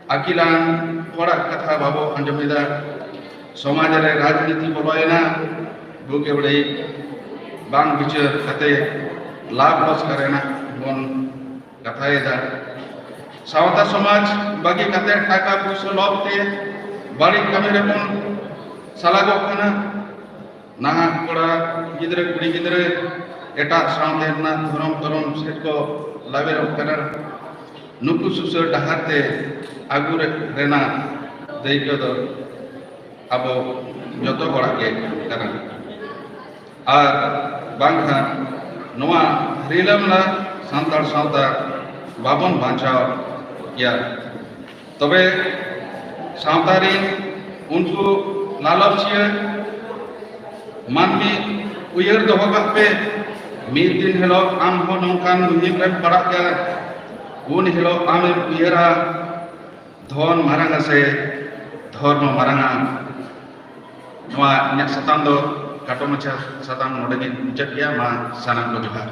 ᱟᱹᱠᱤᱞᱟᱱ ᱦᱚᱲᱟᱜ ᱠᱟᱛᱷᱟ ᱵᱟᱵᱚ ᱟᱸᱡᱚᱢ ᱮᱫᱟ᱾ ᱥᱚᱢᱟᱡᱽ ᱨᱮ ᱨᱟᱡᱽᱱᱤᱛᱤ ᱵᱚᱞᱚᱭᱮᱱᱟ, ᱵᱩᱜᱤ ᱵᱟᱹᱲᱤᱡ ᱵᱟᱝ ᱵᱤᱪᱟᱹᱨ ᱠᱟᱛᱮ ᱞᱟᱵᱷ ᱞᱚᱥᱠᱟᱱ ᱨᱮᱱᱟᱜ ᱵᱚᱱ ᱠᱟᱛᱷᱟᱭᱮᱫᱟ᱾ ᱥᱟᱶᱛᱟ ᱥᱚᱢᱟᱡᱽ ᱵᱟᱹᱜᱤ ᱠᱟᱛᱮ ᱴᱟᱠᱟ ᱯᱩᱭᱥᱟᱹ ᱞᱚᱵᱷ ᱛᱮ ᱵᱟᱹᱲᱤᱡ ᱠᱟᱹᱢᱤ ᱨᱮᱵᱚᱱ ᱥᱟᱞᱟᱜᱚᱜ ᱠᱟᱱᱟ᱾ ᱱᱟᱦᱟᱜ ᱠᱚᱲᱟ ᱜᱤᱫᱽᱨᱟᱹ, ᱠᱩᱲᱤ ᱜᱤᱫᱽᱨᱟᱹ ᱮᱴᱟᱜ ᱥᱟᱶᱛᱮ ᱨᱮᱱᱟᱜ ᱫᱷᱚᱨᱚᱢ ᱠᱚᱨᱚᱢ ᱥᱮᱫ ᱠᱚ ᱞᱟᱣᱮᱨᱚᱜ ᱠᱟᱱᱟ᱾ ᱱᱩᱠᱩ ᱥᱩᱥᱟᱹᱨ ᱰᱟᱦᱟᱨ ᱛᱮ ᱟᱹᱜᱩ ᱨᱮ-, ᱨᱮᱱᱟᱜ ᱫᱟᱹᱭᱠᱟᱹ ᱫᱚ ᱟᱵᱚ ᱡᱚᱛᱚ ᱦᱚᱲᱟᱜ ᱜᱮ ᱠᱟᱱᱟ᱾ ᱟᱨ ᱵᱟᱝᱠᱷᱟᱱ ᱱᱚᱣᱟ ᱨᱤᱞᱟᱹᱢᱟᱞᱟ ᱥᱟᱱᱛᱟᱲ ᱥᱟᱶᱛᱟ ᱵᱟᱵᱚᱱ ᱵᱟᱧᱪᱟᱣ ᱠᱮᱭᱟ᱾ ᱛᱚᱵᱮ ᱥᱟᱶᱛᱟ ᱨᱤᱱ ᱩᱱᱠᱩ ᱞᱟᱞᱚᱪᱤᱭᱟᱹ ᱢᱟᱹᱱᱢᱤ, ᱩᱭᱦᱟᱹᱨ ᱫᱚᱦᱚ ᱠᱟᱜ ᱯᱮ, ᱢᱤᱫ ᱫᱤᱱ ᱦᱤᱞᱳᱜ ᱟᱢ ᱦᱚᱸ ᱱᱚᱝᱠᱟᱱ ᱢᱩᱦᱤᱢ ᱨᱮᱢ ᱯᱟᱲᱟᱜ ᱜᱮᱭᱟ᱾ ᱩᱱ ᱦᱤᱞᱳᱜ ᱟᱢᱮᱢ ᱩᱭᱦᱟᱹᱨᱟ, ᱫᱷᱚᱱ ᱢᱟᱨᱟᱝᱟ ᱥᱮ ᱫᱷᱚᱨᱢᱚ ᱢᱟᱨᱟᱝᱟ? ᱱᱚᱣᱟ ᱤᱧᱟᱹᱜ ᱥᱟᱛᱟᱢ ᱫᱚ, ᱠᱷᱟᱴᱚ ᱢᱟᱪᱷᱟ ᱥᱟᱛᱟᱢ, ᱱᱚᱰᱮ ᱜᱤᱧ ᱢᱩᱪᱟᱹᱫ ᱜᱮᱭᱟ᱾ ᱢᱟ ᱥᱟᱱᱟᱢ ᱠᱚ ᱡᱚᱦᱟᱨ᱾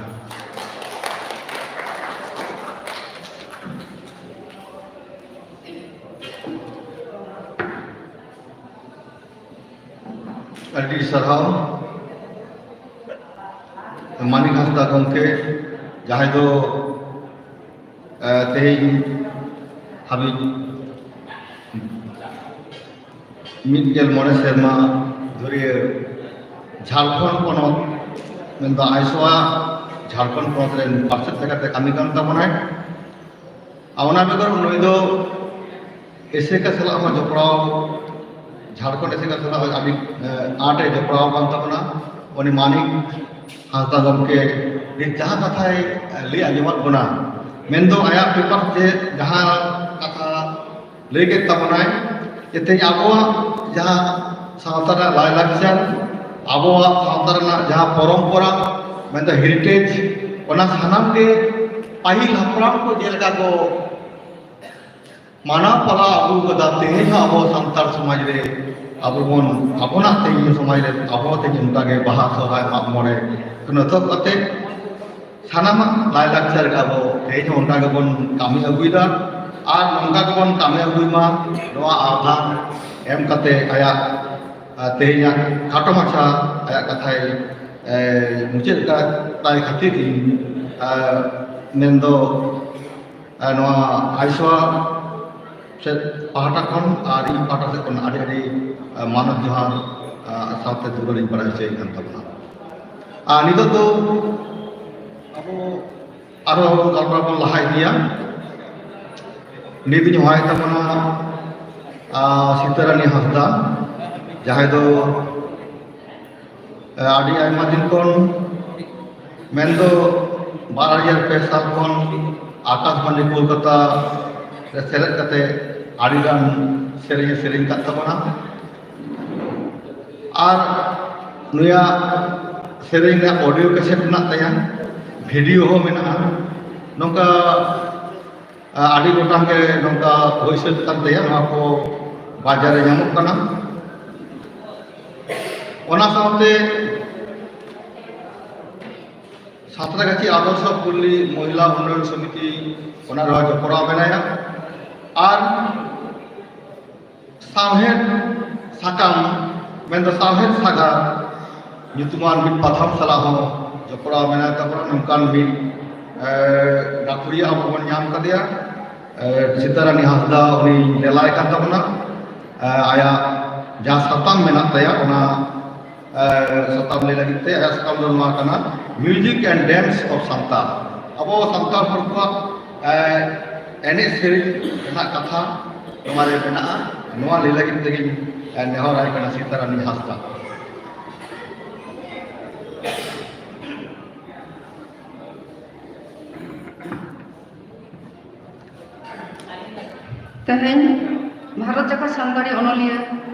ᱟᱹᱰᱤ ᱥᱟᱨᱦᱟᱣ ᱢᱟᱱᱤᱠ ᱦᱟᱸᱥᱫᱟ ᱜᱚᱢᱠᱮ, ᱡᱟᱦᱟᱸᱭ ᱫᱚ, ᱮ, ᱛᱮᱦᱮᱧ ᱦᱟᱹᱵᱤᱡ ᱢᱤᱫ ᱜᱮᱞ ᱢᱚᱬᱮ ᱥᱮᱨᱢᱟ ᱫᱷᱩᱨᱤᱭᱟᱹ ᱡᱷᱟᱲᱠᱷᱚᱸᱰ ᱯᱚᱱᱚᱛ, ᱢᱮᱱᱫᱚ ᱟᱭᱥᱚᱣᱟ ᱡᱷᱟᱲᱠᱷᱚᱸᱰ ᱯᱚᱱᱚᱛ ᱨᱮᱱ ᱯᱟᱨᱥᱮᱛ ᱞᱮᱠᱟᱛᱮ ᱠᱟᱹᱢᱤ ᱠᱟᱱ ᱛᱟᱵᱚᱱᱟᱭ᱾ ᱟᱨ ᱚᱱᱟ ᱵᱮᱜᱚᱨ ᱱᱩᱭ ᱫᱚ ᱮᱥᱮᱠᱟ ᱥᱟᱞᱟᱜ ᱦᱚᱸ ᱡᱚᱯᱲᱟᱣ, ᱡᱷᱟᱲᱠᱷᱚᱸᱰ ᱮᱥᱮᱠᱟ ᱥᱟᱞᱟᱜ ᱦᱚᱸ ᱟᱹᱰᱤ, ᱮ, ᱟᱸᱴ ᱮ ᱡᱚᱯᱲᱟᱣ ᱠᱟᱱ ᱛᱟᱵᱚᱱᱟ᱾ ᱩᱱᱤ ᱢᱟᱱᱤᱠ ᱦᱟᱸᱥᱫᱟ ᱜᱚᱢᱠᱮ ᱱᱤᱛ ᱡᱟᱦᱟᱸ ᱠᱟᱛᱷᱟᱭ ᱞᱟᱹᱭ ᱟᱸᱡᱚᱢᱟᱫ ᱵᱚᱱᱟ, ᱢᱮᱱᱫᱚ ᱟᱭᱟᱜ ᱯᱮᱯᱟᱨ ᱛᱮ ᱡᱟᱦᱟᱸ ᱠᱟᱛᱷᱟ ᱞᱟᱹᱭ ᱠᱮᱫ ᱛᱟᱵᱚᱱᱟᱭ, ᱡᱮ ᱛᱮᱦᱮᱧ ᱟᱵᱚᱣᱟᱜ ᱡᱟᱦᱟᱸ ᱥᱟᱶᱛᱟ ᱨᱮᱱᱟᱜ ᱞᱟᱭᱼᱞᱟᱠᱪᱟᱨ, ᱟᱵᱚᱣᱟᱜ ᱥᱟᱶᱛᱟ ᱨᱮᱱᱟᱜ ᱡᱟᱦᱟᱸ ᱯᱚᱨᱚᱢᱯᱚᱨᱟ, ᱢᱮᱱᱫᱚ heritage, ᱚᱱᱟ ᱥᱟᱱᱟᱢ ᱜᱮ ᱯᱟᱹᱦᱤᱞ ᱦᱟᱯᱲᱟᱢ ᱠᱚ ᱡᱮᱞᱮᱠᱟ ᱠᱚ ᱢᱟᱱᱟᱣ ᱯᱟᱞᱟᱣ ᱟᱹᱜᱩ ᱠᱟᱫᱟ, ᱛᱮᱦᱮᱧ ᱦᱚᱸ ᱟᱵᱚ ᱥᱟᱱᱛᱟᱲ ᱥᱚᱢᱟᱡᱽ ᱨᱮ ᱟᱵᱚ ᱵᱚᱱ, ᱟᱵᱚᱱᱟᱜ ᱛᱮᱦᱮᱧ ᱥᱚᱢᱟᱡᱽ ᱨᱮ ᱟᱵᱚ ᱛᱮᱦᱮᱧ ᱚᱱᱠᱟ ᱜᱮ ᱵᱟᱦᱟ, ᱥᱚᱦᱨᱟᱭ, ᱢᱟᱜ ᱢᱚᱬᱮ ᱠᱷᱚᱱ ᱮᱛᱚᱦᱚᱵ ᱠᱟᱛᱮ ᱥᱟᱱᱟᱢᱟᱜ ᱞᱟᱭᱼᱞᱟᱠᱪᱟᱨ ᱜᱮ ᱟᱵᱚ ᱛᱮᱦᱮᱧ ᱦᱚᱸ ᱚᱱᱠᱟ ᱜᱮᱵᱚᱱ ᱠᱟᱹᱢᱤ ᱟᱹᱜᱩᱭᱮᱫᱟ ᱟᱨ ᱱᱚᱝᱠᱟ ᱜᱮᱵᱚᱱ ᱠᱟᱹᱢᱤ ᱟᱹᱜᱩᱭ ᱢᱟ᱾ ᱱᱚᱣᱟ ᱟᱦᱞᱟᱫ ᱮᱢ ᱠᱟᱛᱮ ᱟᱭᱟᱜ, ᱟ, ᱛᱮᱦᱮᱧᱟᱜ ᱠᱷᱟᱴᱚ ᱢᱟᱪᱷᱟ ᱟᱭᱟᱜ ᱠᱟᱛᱷᱟᱭ, ᱮ, ᱢᱩᱪᱟᱹᱫ ᱠᱟᱜ ᱛᱟᱭ ᱠᱷᱟᱹᱛᱤᱨ ᱤᱧ, ᱟ, ᱢᱮᱱᱫᱚ, ᱟ, ᱱᱚᱣᱟ ᱟᱭᱥᱚᱣᱟ ᱥᱮᱫ ᱯᱟᱦᱴᱟ ᱠᱷᱚᱱ ᱟᱨ ᱤᱧ ᱯᱟᱦᱴᱟ ᱥᱮᱫ ᱠᱷᱚᱱ ᱟᱹᱰᱤ ᱟᱹᱰᱤ, ᱟ, ᱢᱟᱱᱚᱛ ᱡᱚᱦᱟᱨ, ᱟ, ᱥᱟᱶᱛᱮ ᱫᱩᱞᱟᱹᱲ ᱤᱧ ᱵᱟᱲᱟᱭ ᱦᱚᱪᱚᱭᱮᱫ ᱠᱟᱱ ᱛᱟᱵᱚᱱᱟ᱾ ᱟᱨ ᱱᱤᱛᱚᱜ ᱫᱚ ᱟᱵᱚ ᱟᱨᱦᱚᱸ ᱜᱟᱞᱢᱟᱨᱟᱣ ᱵᱚᱱ ᱞᱟᱦᱟ ᱤᱫᱤᱭᱟ᱾ ᱱᱤᱛ ᱤᱧ ᱦᱚᱦᱚᱭᱮᱫ ᱛᱟᱵᱚᱱᱟ, ᱟ, ᱥᱤᱛᱟᱹᱨᱟᱱᱤ ᱦᱟᱸᱥᱫᱟ, ᱡᱟᱦᱟᱸᱭ ᱫᱚ, ᱟ, ᱟᱹᱰᱤ ᱟᱭᱢᱟ ᱫᱤᱱ ᱠᱷᱚᱱ, ᱢᱮᱱᱫᱚ ᱵᱟᱨ ᱦᱟᱡᱟᱨ ᱯᱮ ᱥᱟᱞ ᱠᱷᱚᱱ ᱟᱠᱟᱥᱵᱟᱱᱤ ᱠᱳᱞᱠᱟᱛᱟ ᱨᱮ ᱥᱮᱞᱮᱫ ᱠᱟᱛᱮ ᱟᱹᱰᱤᱜᱟᱱ ᱥᱮᱨᱮᱧ ᱮ ᱥᱮᱨᱮᱧ ᱠᱟᱫ ᱛᱟᱵᱚᱱᱟ᱾ ᱟᱨ ᱱᱩᱭᱟᱜ ᱥᱮᱨᱮᱧ ᱨᱮᱭᱟᱜ ᱚᱰᱤᱭᱳ ᱠᱮᱥᱮᱴ ᱢᱮᱱᱟᱜ ᱛᱟᱭᱟ, ᱵᱷᱤᱰᱤᱭᱳ ᱦᱚᱸ ᱢᱮᱱᱟᱜᱼᱟ᱾ ᱱᱚᱝᱠᱟ, ᱟ, ᱟᱹᱰᱤ ᱜᱚᱴᱟᱝ ᱜᱮ ᱱᱚᱝᱠᱟ ᱦᱩᱭ ᱥᱟᱹᱛ ᱠᱟᱱ ᱛᱟᱭᱟ, ᱱᱚᱣᱟ ᱠᱚ ᱵᱟᱡᱟᱨ ᱨᱮ ᱧᱟᱢᱚᱜ ᱠᱟᱱᱟ᱾ ᱚᱱᱟ ᱥᱟᱶᱛᱮ ᱥᱟᱸᱛᱨᱟᱜᱟᱪᱷᱤ ᱟᱫᱚᱨᱥᱚ ᱯᱚᱞᱞᱤ ᱢᱚᱦᱤᱞᱟ ᱩᱱᱱᱚᱭᱚᱱ ᱥᱚᱢᱤᱛᱤ, ᱚᱱᱟ ᱨᱮᱦᱚᱸ ᱡᱚᱯᱲᱟᱣ ᱢᱮᱱᱟᱭᱟ᱾ ᱟᱨ ᱥᱟᱶᱦᱮᱫ ᱥᱟᱠᱟᱢ, ᱢᱮᱱᱫᱚ ᱥᱟᱶᱦᱮᱫ ᱥᱟᱜᱟᱲ ᱧᱩᱛᱩᱢᱟᱱ ᱢᱤᱫ ᱯᱟᱛᱷᱟᱢ ᱥᱟᱞᱟᱜ ᱦᱚᱸ ᱡᱚᱯᱲᱟᱣ ᱢᱮᱱᱟᱭ ᱛᱟᱵᱚᱱᱟ᱾ ᱱᱚᱝᱠᱟᱱ ᱢᱤᱫ, ᱮ, ᱜᱟᱹᱠᱷᱩᱲᱤᱭᱟᱹ ᱟᱵᱚ ᱵᱚᱱ ᱧᱟᱢ ᱠᱟᱫᱮᱭᱟ, ᱮ, ᱥᱤᱛᱟᱨᱟᱱᱤ ᱦᱟᱸᱥᱫᱟ, ᱩᱱᱤ ᱞᱮᱞᱟᱭ ᱠᱟᱱ ᱛᱟᱵᱚᱱᱟ᱾ ᱮ, ᱟᱭᱟᱜ ᱡᱟᱦᱟᱸ ᱥᱟᱛᱟᱢ ᱢᱮᱱᱟᱜ ᱛᱟᱭᱟ, ᱚᱱᱟ, ᱮ, ᱥᱟᱛᱟᱢ ᱞᱟᱹᱭ ᱞᱟᱹᱜᱤᱫ ᱛᱮ, ᱟᱭᱟᱜ ᱥᱟᱛᱟᱢ ᱫᱚ ᱱᱚᱣᱟ ᱠᱟᱱᱟ, Music and Dance of Santal. ᱟᱵᱚ ᱥᱟᱱᱛᱟᱲ ᱦᱚᱲ ᱠᱚᱣᱟᱜ, ᱮ, ᱮᱱᱮᱡ ᱥᱮᱨᱮᱧ ᱨᱮᱱᱟᱜ ᱠᱟᱛᱷᱟ ᱱᱚᱣᱟ ᱨᱮ ᱢᱮᱱᱟᱜᱼᱟ᱾ ᱱᱚᱣᱟ ᱞᱟᱹᱭ ᱞᱟᱹᱜᱤᱫ ᱛᱮᱜᱮᱧ, ᱮ, ᱱᱮᱦᱚᱨᱟᱭ ᱠᱟᱱᱟ ᱥᱤᱛᱟᱨᱟᱱᱤ ᱦᱟᱸᱥᱫᱟ᱾ ᱛᱮᱦᱮᱧ ᱵᱷᱟᱨᱚᱛ ᱡᱟᱠᱟᱛ ᱥᱟᱱᱛᱟᱲᱤ ᱚᱱᱚᱞᱤᱭᱟᱹ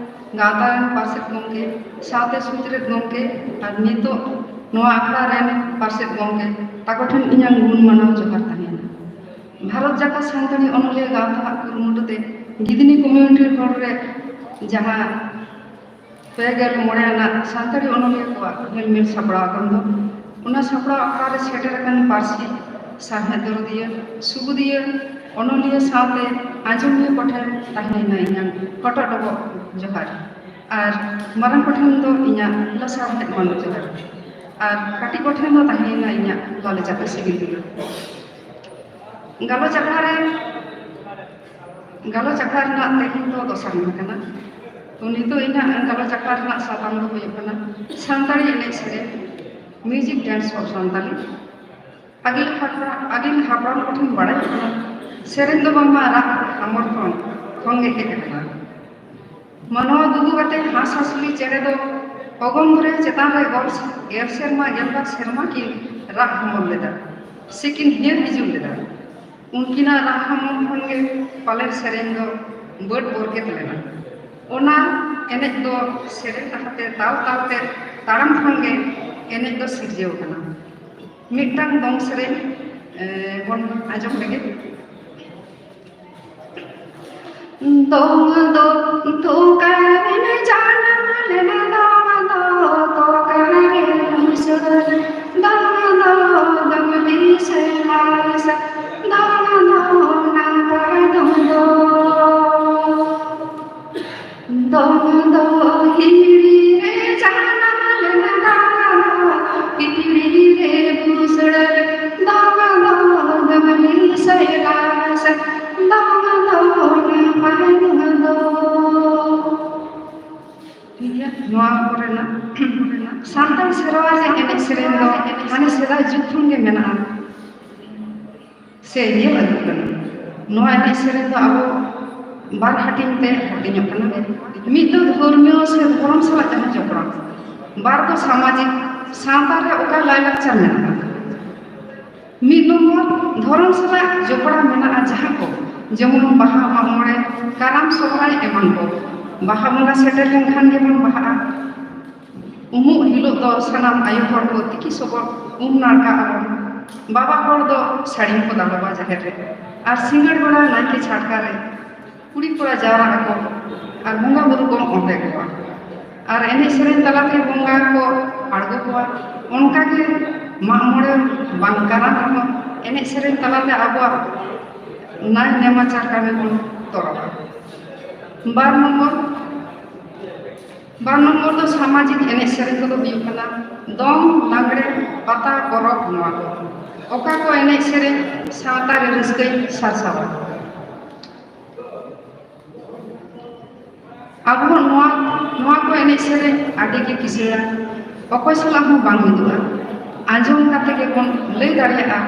ᱜᱟᱶᱛᱟ ᱨᱮᱱ ᱯᱟᱨᱥᱮᱛ ᱜᱚᱢᱠᱮ, ᱥᱟᱶᱛᱮ ᱥᱩᱪᱨᱮᱛ ᱜᱚᱢᱠᱮ ᱟᱨ ᱱᱤᱛᱚᱜ ᱱᱚᱣᱟ ᱟᱠᱷᱲᱟ ᱨᱮᱱ ᱯᱟᱨᱥᱮᱛ ᱜᱚᱢᱠᱮ ᱛᱟᱠᱚ ᱴᱷᱮᱱ ᱤᱧᱟᱹᱜ ᱜᱩᱱ ᱢᱟᱱᱟᱣ ᱡᱚᱦᱟᱨ ᱛᱟᱦᱮᱸᱭᱮᱱᱟ᱾ ᱵᱷᱟᱨᱚᱛ ᱡᱟᱠᱟᱛ ᱥᱟᱱᱛᱟᱲᱤ ᱚᱱᱚᱞᱤᱭᱟᱹ ᱜᱟᱶᱛᱟ ᱟᱜ ᱠᱩᱨᱩᱢᱩᱴᱩ ᱛᱮ ᱜᱤᱫᱷᱱᱤ ᱠᱚᱢᱤᱭᱩᱱᱤᱴᱤ ᱦᱚᱞ ᱨᱮ ᱡᱟᱦᱟᱸ ᱯᱮ ᱜᱮᱞ ᱢᱚᱬᱮ ᱟᱱᱟᱜ ᱥᱟᱱᱛᱟᱲᱤ ᱚᱱᱚᱞᱤᱭᱟᱹ ᱠᱚᱣᱟᱜ ᱦᱮᱞᱢᱮᱞ ᱥᱟᱯᱲᱟᱣ ᱟᱠᱟᱱ ᱫᱚ, ᱚᱱᱟ ᱥᱟᱯᱲᱟᱣ ᱟᱠᱷᱲᱟ ᱨᱮ ᱥᱮᱴᱮᱨ ᱟᱠᱟᱱ ᱯᱟᱹᱨᱥᱤ ᱥᱟᱶᱦᱮᱫ ᱫᱚᱨᱚᱫᱤᱭᱟᱹ, ᱥᱩᱵᱩᱫᱤᱭᱟᱹ, ᱚᱱᱚᱞᱤᱭᱟᱹ ᱥᱟᱶᱛᱮ ᱟᱸᱡᱚᱢᱤᱭᱟᱹ ᱠᱚᱴᱷᱮᱱ ᱛᱟᱦᱮᱸᱭᱮᱱᱟ ᱤᱧᱟᱹᱜ ᱦᱚᱴᱚᱜ ᱰᱚᱵᱚᱜ ᱡᱚᱦᱟᱨ᱾ ᱟᱨ ᱢᱟᱨᱟᱝ ᱠᱚᱴᱷᱮᱱ ᱫᱚ ᱤᱧᱟᱹᱜ ᱞᱟᱥᱟᱲᱦᱮᱫ ᱢᱟᱱᱚᱛ ᱡᱚᱦᱟᱨ᱾ ᱟᱨ ᱠᱟᱹᱴᱤᱡ ᱠᱚᱴᱷᱮᱱ ᱫᱚ ᱛᱟᱦᱮᱸᱭᱮᱱᱟ ᱤᱧᱟᱹᱜ ᱞᱟᱞᱮ ᱪᱟᱯᱮ ᱥᱤᱵᱤᱞ ᱫᱩᱞᱟᱹᱲ᱾ ᱜᱟᱞᱚᱪ ᱟᱠᱷᱲᱟ ᱨᱮ, ᱜᱟᱞᱚᱪ ᱟᱠᱷᱲᱟ ᱨᱮᱱᱟᱜ ᱛᱮᱦᱮᱧ ᱫᱚ ᱫᱚᱥᱟᱨ ᱢᱟᱦᱟ ᱠᱟᱱᱟ᱾ ᱛᱚ, ᱱᱤᱛᱚᱜ ᱤᱧᱟᱹᱜ ᱜᱟᱞᱚᱪ ᱟᱠᱷᱲᱟ ᱨᱮᱱᱟᱜ ᱥᱟᱛᱟᱢ ᱫᱚ ᱦᱩᱭᱩᱜ ᱠᱟᱱᱟ ᱥᱟᱱᱛᱟᱲᱤ ᱮᱱᱮᱡ ᱥᱮᱨᱮᱧ, music dance of Santali᱾ ᱟᱹᱜᱤᱞ ᱦᱟᱯᱲᱟᱢ, ᱟᱹᱜᱤᱞ ᱦᱟᱯᱲᱟᱢ ᱠᱚᱴᱷᱮᱱ ᱵᱟᱲᱟᱭ ᱠᱟᱱᱟ, ᱥᱮᱨᱮᱧ ᱫᱚ ᱵᱟᱝᱢᱟ ᱨᱟᱜ ᱦᱟᱢᱚᱨ ᱠᱷᱚᱱ, ᱠᱷᱚᱱ ᱜᱮ ᱦᱮᱡ ᱟᱠᱟᱱᱟ᱾ ᱢᱟᱱᱣᱟ ᱜᱩᱜᱩ ᱠᱟᱛᱮ ᱦᱟᱸᱥ ᱦᱟᱸᱥᱞᱤ ᱪᱮᱬᱮ ᱫᱚ ᱚᱜᱚᱢ ᱫᱚᱨᱭᱟ ᱪᱮᱛᱟᱱ ᱨᱮ ᱜᱚᱞ, ᱜᱮᱞ ᱥᱮᱨᱢᱟ, ᱜᱮᱞᱵᱟᱨ ᱥᱮᱨᱢᱟ ᱠᱤᱱ ᱨᱟᱜ ᱦᱚᱢᱚᱨ ᱞᱮᱫᱟ, ᱥᱮ ᱠᱤᱱ ᱦᱤᱭᱟᱹ ᱦᱤᱡᱩᱜ ᱞᱮᱫᱟ᱾ ᱩᱱᱠᱤᱱᱟᱜ ᱨᱟᱜ ᱦᱚᱢᱚᱨ ᱠᱷᱚᱱ ᱜᱮ ᱯᱟᱞᱮᱱ ᱥᱮᱨᱮᱧ ᱫᱚ ᱵᱟᱹᱰ ᱵᱚᱨᱠᱮᱛ ᱞᱮᱱᱟ᱾ ᱚᱱᱟ ᱮᱱᱮᱡ ᱫᱚ ᱥᱮᱨᱮᱧ ᱛᱟᱞᱟᱛᱮ, ᱛᱟᱞ ᱛᱟᱞᱛᱮ ᱛᱟᱲᱟᱢ ᱠᱷᱚᱱ ᱜᱮ ᱮᱱᱮᱡ ᱫᱚ ᱥᱤᱨᱡᱟᱹᱣ ᱟᱠᱟᱱᱟ᱾ ᱢᱤᱫᱴᱟᱝ ᱫᱚᱝ ᱥᱮᱨᱮᱧ, ᱮ, ᱵᱚᱱ ᱟᱸᱡᱚᱢ ᱞᱮᱜᱮ᱾ ᱫᱚᱝ ᱫᱚ ᱛᱚᱠᱟᱨᱮᱢ ᱡᱟᱱᱟᱢ ᱞᱮᱱᱟ, ᱫᱚᱝ ᱫᱚ ᱛᱚᱠᱟᱨᱮᱢ ᱵᱩᱥᱟᱹᱲ ᱞᱮᱱᱟ, ᱫᱚᱝ ᱫᱚ ᱫᱚᱝ ᱫᱤᱥᱟᱹ ᱞᱟᱞᱥᱟ, ᱫᱚᱝ ᱫᱚ ᱱᱟᱯᱟᱭ ᱫᱚᱝ ᱫᱚ᱾ ᱫᱚᱝ ᱫᱚ ᱦᱤᱦᱤᱲᱤ ᱨᱮ ᱡᱟᱱᱟᱢ ᱞᱮᱱᱟ, ᱫᱚᱝ ᱫᱚ ᱦᱤᱦᱤᱲᱤ ᱨᱮ ᱵᱩᱥᱟᱹᱲ ᱞᱮᱱᱟ, ᱫᱚᱝ ᱫᱚ ᱫᱚᱝ ᱫᱤᱥᱟᱹ ᱞᱟᱞᱥᱟ, ᱫᱚᱝ ᱫᱚ ᱱᱟᱯᱟᱭ ᱫᱚᱝ ᱫᱚ᱾ ᱴᱷᱤᱠ ᱜᱮᱭᱟ, ᱱᱚᱣᱟ ᱠᱚᱨᱮᱱᱟᱜ ᱥᱟᱱᱛᱟᱲ ᱥᱮᱨᱣᱟ ᱨᱮ ᱮᱱᱮᱡ ᱥᱮᱨᱮᱧ ᱫᱚ ᱢᱟᱱᱮ ᱥᱮᱫᱟᱭ ᱡᱩᱜᱽ ᱠᱷᱚᱱ ᱜᱮ ᱢᱮᱱᱟᱜᱼᱟ᱾ ᱥᱮ ᱧᱮᱞ ᱟᱹᱜᱩᱜ ᱠᱟᱱᱟ᱾ ᱱᱚᱣᱟ ᱮᱱᱮᱡ ᱥᱮᱨᱮᱧ ᱫᱚ ᱟᱵᱚ ᱵᱟᱨ ᱦᱟᱹᱴᱤᱧ ᱛᱮ ᱦᱟᱹᱴᱤᱧᱚᱜ ᱠᱟᱱᱟ᱾ ᱢᱤᱫ ᱫᱚ ᱫᱷᱚᱨᱢᱤᱭᱚ ᱥᱮ ᱫᱷᱚᱨᱚᱢ ᱥᱟᱞᱟᱜ ᱡᱟᱦᱟᱸ ᱡᱚᱯᱲᱟᱣ, ᱵᱟᱨ ᱫᱚ ᱥᱟᱢᱟᱡᱤᱠ, ᱥᱟᱶᱛᱟ ᱨᱮ ᱚᱠᱟ ᱞᱟᱭᱞᱟᱠᱪᱟᱨ ᱢᱮᱱᱟᱜᱼᱟ᱾ ᱢᱤᱫ ᱱᱚᱢᱵᱚᱨ, ᱫᱷᱚᱨᱚᱢ ᱥᱟᱞᱟᱜ ᱡᱚᱯᱲᱟᱣ ᱢᱮᱱᱟᱜᱼᱟ ᱡᱟᱦᱟᱸ ᱠᱚ, ᱡᱮᱢᱚᱱ ᱵᱟᱦᱟ, ᱢᱟᱜ ᱢᱚᱬᱮ, ᱠᱟᱨᱟᱢ, ᱥᱚᱦᱨᱟᱭ ᱮᱢᱟᱱ ᱠᱚ᱾ ᱵᱟᱦᱟ ᱵᱚᱸᱜᱟ ᱥᱮᱴᱮᱨ ᱞᱮᱱᱠᱷᱟᱱ ᱜᱮᱵᱚᱱ ᱵᱟᱦᱟᱜᱼᱟ᱾ ᱩᱢᱩᱜ ᱦᱤᱞᱳᱜ ᱫᱚ ᱥᱟᱱᱟᱢ ᱟᱭᱳ ᱦᱚᱲ ᱠᱚ ᱛᱤᱠᱤ ᱥᱚᱵᱚᱫ ᱩᱢ ᱱᱟᱲᱠᱟ ᱟᱵᱚᱱ᱾ ᱵᱟᱵᱟ ᱦᱚᱲ ᱫᱚ ᱥᱟᱹᱲᱤᱢ ᱠᱚ ᱫᱟᱞᱚᱵᱟ ᱡᱟᱦᱮᱨ ᱨᱮ᱾ ᱟᱨ ᱥᱤᱸᱜᱟᱹᱲ ᱵᱮᱲᱟ ᱱᱟᱭᱠᱮ ᱪᱷᱟᱴᱠᱟ ᱨᱮ ᱠᱩᱲᱤ ᱠᱚᱲᱟ ᱡᱟᱣᱨᱟᱜ ᱟᱠᱚ ᱟᱨ ᱵᱚᱸᱜᱟ ᱵᱩᱨᱩ ᱠᱚ ᱚᱸᱰᱮ ᱠᱚᱣᱟ᱾ ᱟᱨ ᱮᱱᱮᱡ ᱥᱮᱨᱮᱧ ᱛᱟᱞᱟᱛᱮ ᱵᱚᱸᱜᱟ ᱠᱚ ᱟᱬᱜᱚ ᱠᱚᱣᱟ᱾ ᱚᱱᱠᱟᱜᱮ ᱢᱟᱜ ᱢᱚᱬᱮ ᱵᱟᱝ ᱠᱟᱨᱟᱢ ᱨᱮᱦᱚᱸ ᱮᱱᱮᱡ ᱥᱮᱨᱮᱧ ᱛᱟᱞᱟᱛᱮ ᱟᱵᱚᱣᱟᱜ ᱱᱟᱭ ᱱᱮᱢᱟᱪᱟᱨ ᱠᱟᱹᱢᱤ ᱵᱚᱱ ᱛᱚᱨᱟᱣᱟ᱾ ᱵᱟᱨ ᱱᱚᱢᱵᱚᱨ, ᱵᱟᱨ ᱱᱚᱢᱵᱚᱨ ᱫᱚ ᱥᱟᱢᱟᱡᱤᱠ ᱮᱱᱮᱡ ᱥᱮᱨᱮᱧ ᱠᱚᱫᱚ ᱦᱩᱭᱩᱜ ᱠᱟᱱᱟ ᱫᱚᱝ, ᱞᱟᱜᱽᱲᱮ, ᱯᱟᱛᱟ ᱯᱚᱨᱚᱵᱽ, ᱱᱚᱣᱟ ᱠᱚ᱾ ᱚᱠᱟ ᱠᱚ ᱮᱱᱮᱡ ᱥᱮᱨᱮᱧ ᱥᱟᱶᱛᱟ ᱨᱮ ᱨᱟᱹᱥᱠᱟᱹᱭ ᱥᱟᱨᱥᱟᱣᱟ? ᱟᱵᱚ ᱱᱚᱣᱟ, ᱱᱚᱣᱟ ᱠᱚ ᱮᱱᱮᱡ ᱥᱮᱨᱮᱧ ᱟᱹᱰᱤ ᱜᱮ ᱠᱤᱥᱟᱹᱬᱟ᱾ ᱚᱠᱚᱭ ᱥᱟᱞᱟᱜ ᱦᱚᱸ ᱵᱟᱝ ᱢᱤᱫᱚᱜᱼᱟ᱾ ᱟᱸᱡᱚᱢ ᱠᱟᱛᱮ ᱜᱮᱵᱚᱱ ᱞᱟᱹᱭ ᱫᱟᱲᱮᱭᱟᱜᱼᱟ,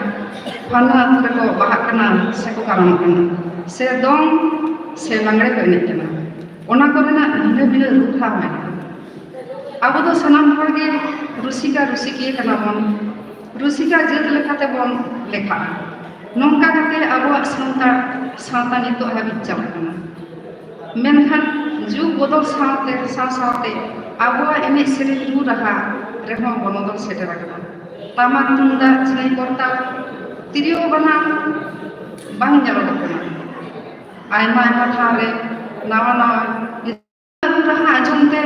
ᱯᱷᱟᱞᱱᱟ ᱟᱹᱛᱩ ᱨᱮᱠᱚ ᱵᱟᱦᱟᱜ ᱠᱟᱱᱟ ᱥᱮᱠᱚ ᱠᱟᱨᱟᱢᱚᱜ ᱠᱟᱱᱟ, ᱥᱮ ᱫᱚᱝ ᱥᱮ ᱞᱟᱜᱽᱲᱮ ᱠᱚ ᱮᱱᱮᱡ ᱠᱟᱱᱟ᱾ ᱚᱱᱟ ᱠᱚᱨᱮᱱᱟᱜ ᱵᱷᱤᱱᱟᱹ ᱵᱷᱤᱱᱟᱹ ᱨᱩᱯ ᱦᱟᱸᱜ ᱢᱮᱱᱟᱜᱼᱟ᱾ ᱟᱵᱚ ᱫᱚ ᱥᱟᱱᱟᱢ ᱦᱚᱲ ᱜᱮ ᱨᱩᱥᱤᱠᱟ ᱨᱩᱥᱤᱠᱤᱭᱟᱹ ᱠᱟᱱᱟ ᱵᱚᱱ᱾ ᱨᱩᱥᱤᱠᱟ ᱡᱟᱹᱛ ᱞᱮᱠᱟᱛᱮ ᱵᱚᱱ ᱞᱮᱠᱷᱟᱜᱼᱟ᱾ ᱱᱚᱝᱠᱟ ᱠᱟᱛᱮ ᱟᱵᱚᱣᱟᱜ ᱥᱟᱱᱛᱟᱲ ᱥᱟᱶᱛᱟ ᱱᱤᱛᱚᱜ ᱦᱟᱹᱵᱤᱡ ᱪᱟᱞᱟᱜ ᱠᱟᱱᱟ᱾ ᱢᱮᱱᱠᱷᱟᱱ ᱡᱩᱜᱽ ᱵᱚᱫᱚᱞ ᱥᱟᱶᱛᱮ, ᱥᱟᱶ ᱥᱟᱶᱛᱮ ᱟᱵᱚᱣᱟᱜ ᱮᱱᱮᱡ ᱥᱮᱨᱮᱧ ᱨᱩ ᱨᱟᱦᱟ ᱨᱮᱦᱚᱸ ᱵᱚᱱᱚᱫᱚᱞ ᱥᱮᱴᱮᱨ ᱟᱠᱟᱱᱟ᱾ ᱴᱟᱢᱟᱠ ᱛᱩᱢᱫᱟᱜ, ᱡᱷᱟᱹᱭ ᱠᱚᱨᱛᱟᱞ, ᱛᱤᱨᱭᱳ ᱵᱟᱱᱟᱢ ᱵᱟᱝ ᱧᱮᱞᱚᱜᱚᱜ ᱠᱟᱱᱟ᱾ ᱟᱭᱢᱟ ᱟᱭᱢᱟ ᱴᱷᱟᱶ ᱨᱮ ᱱᱟᱣᱟ ᱱᱟᱣᱟ ᱨᱩ ᱨᱟᱦᱟ ᱟᱸᱡᱚᱢ ᱛᱮ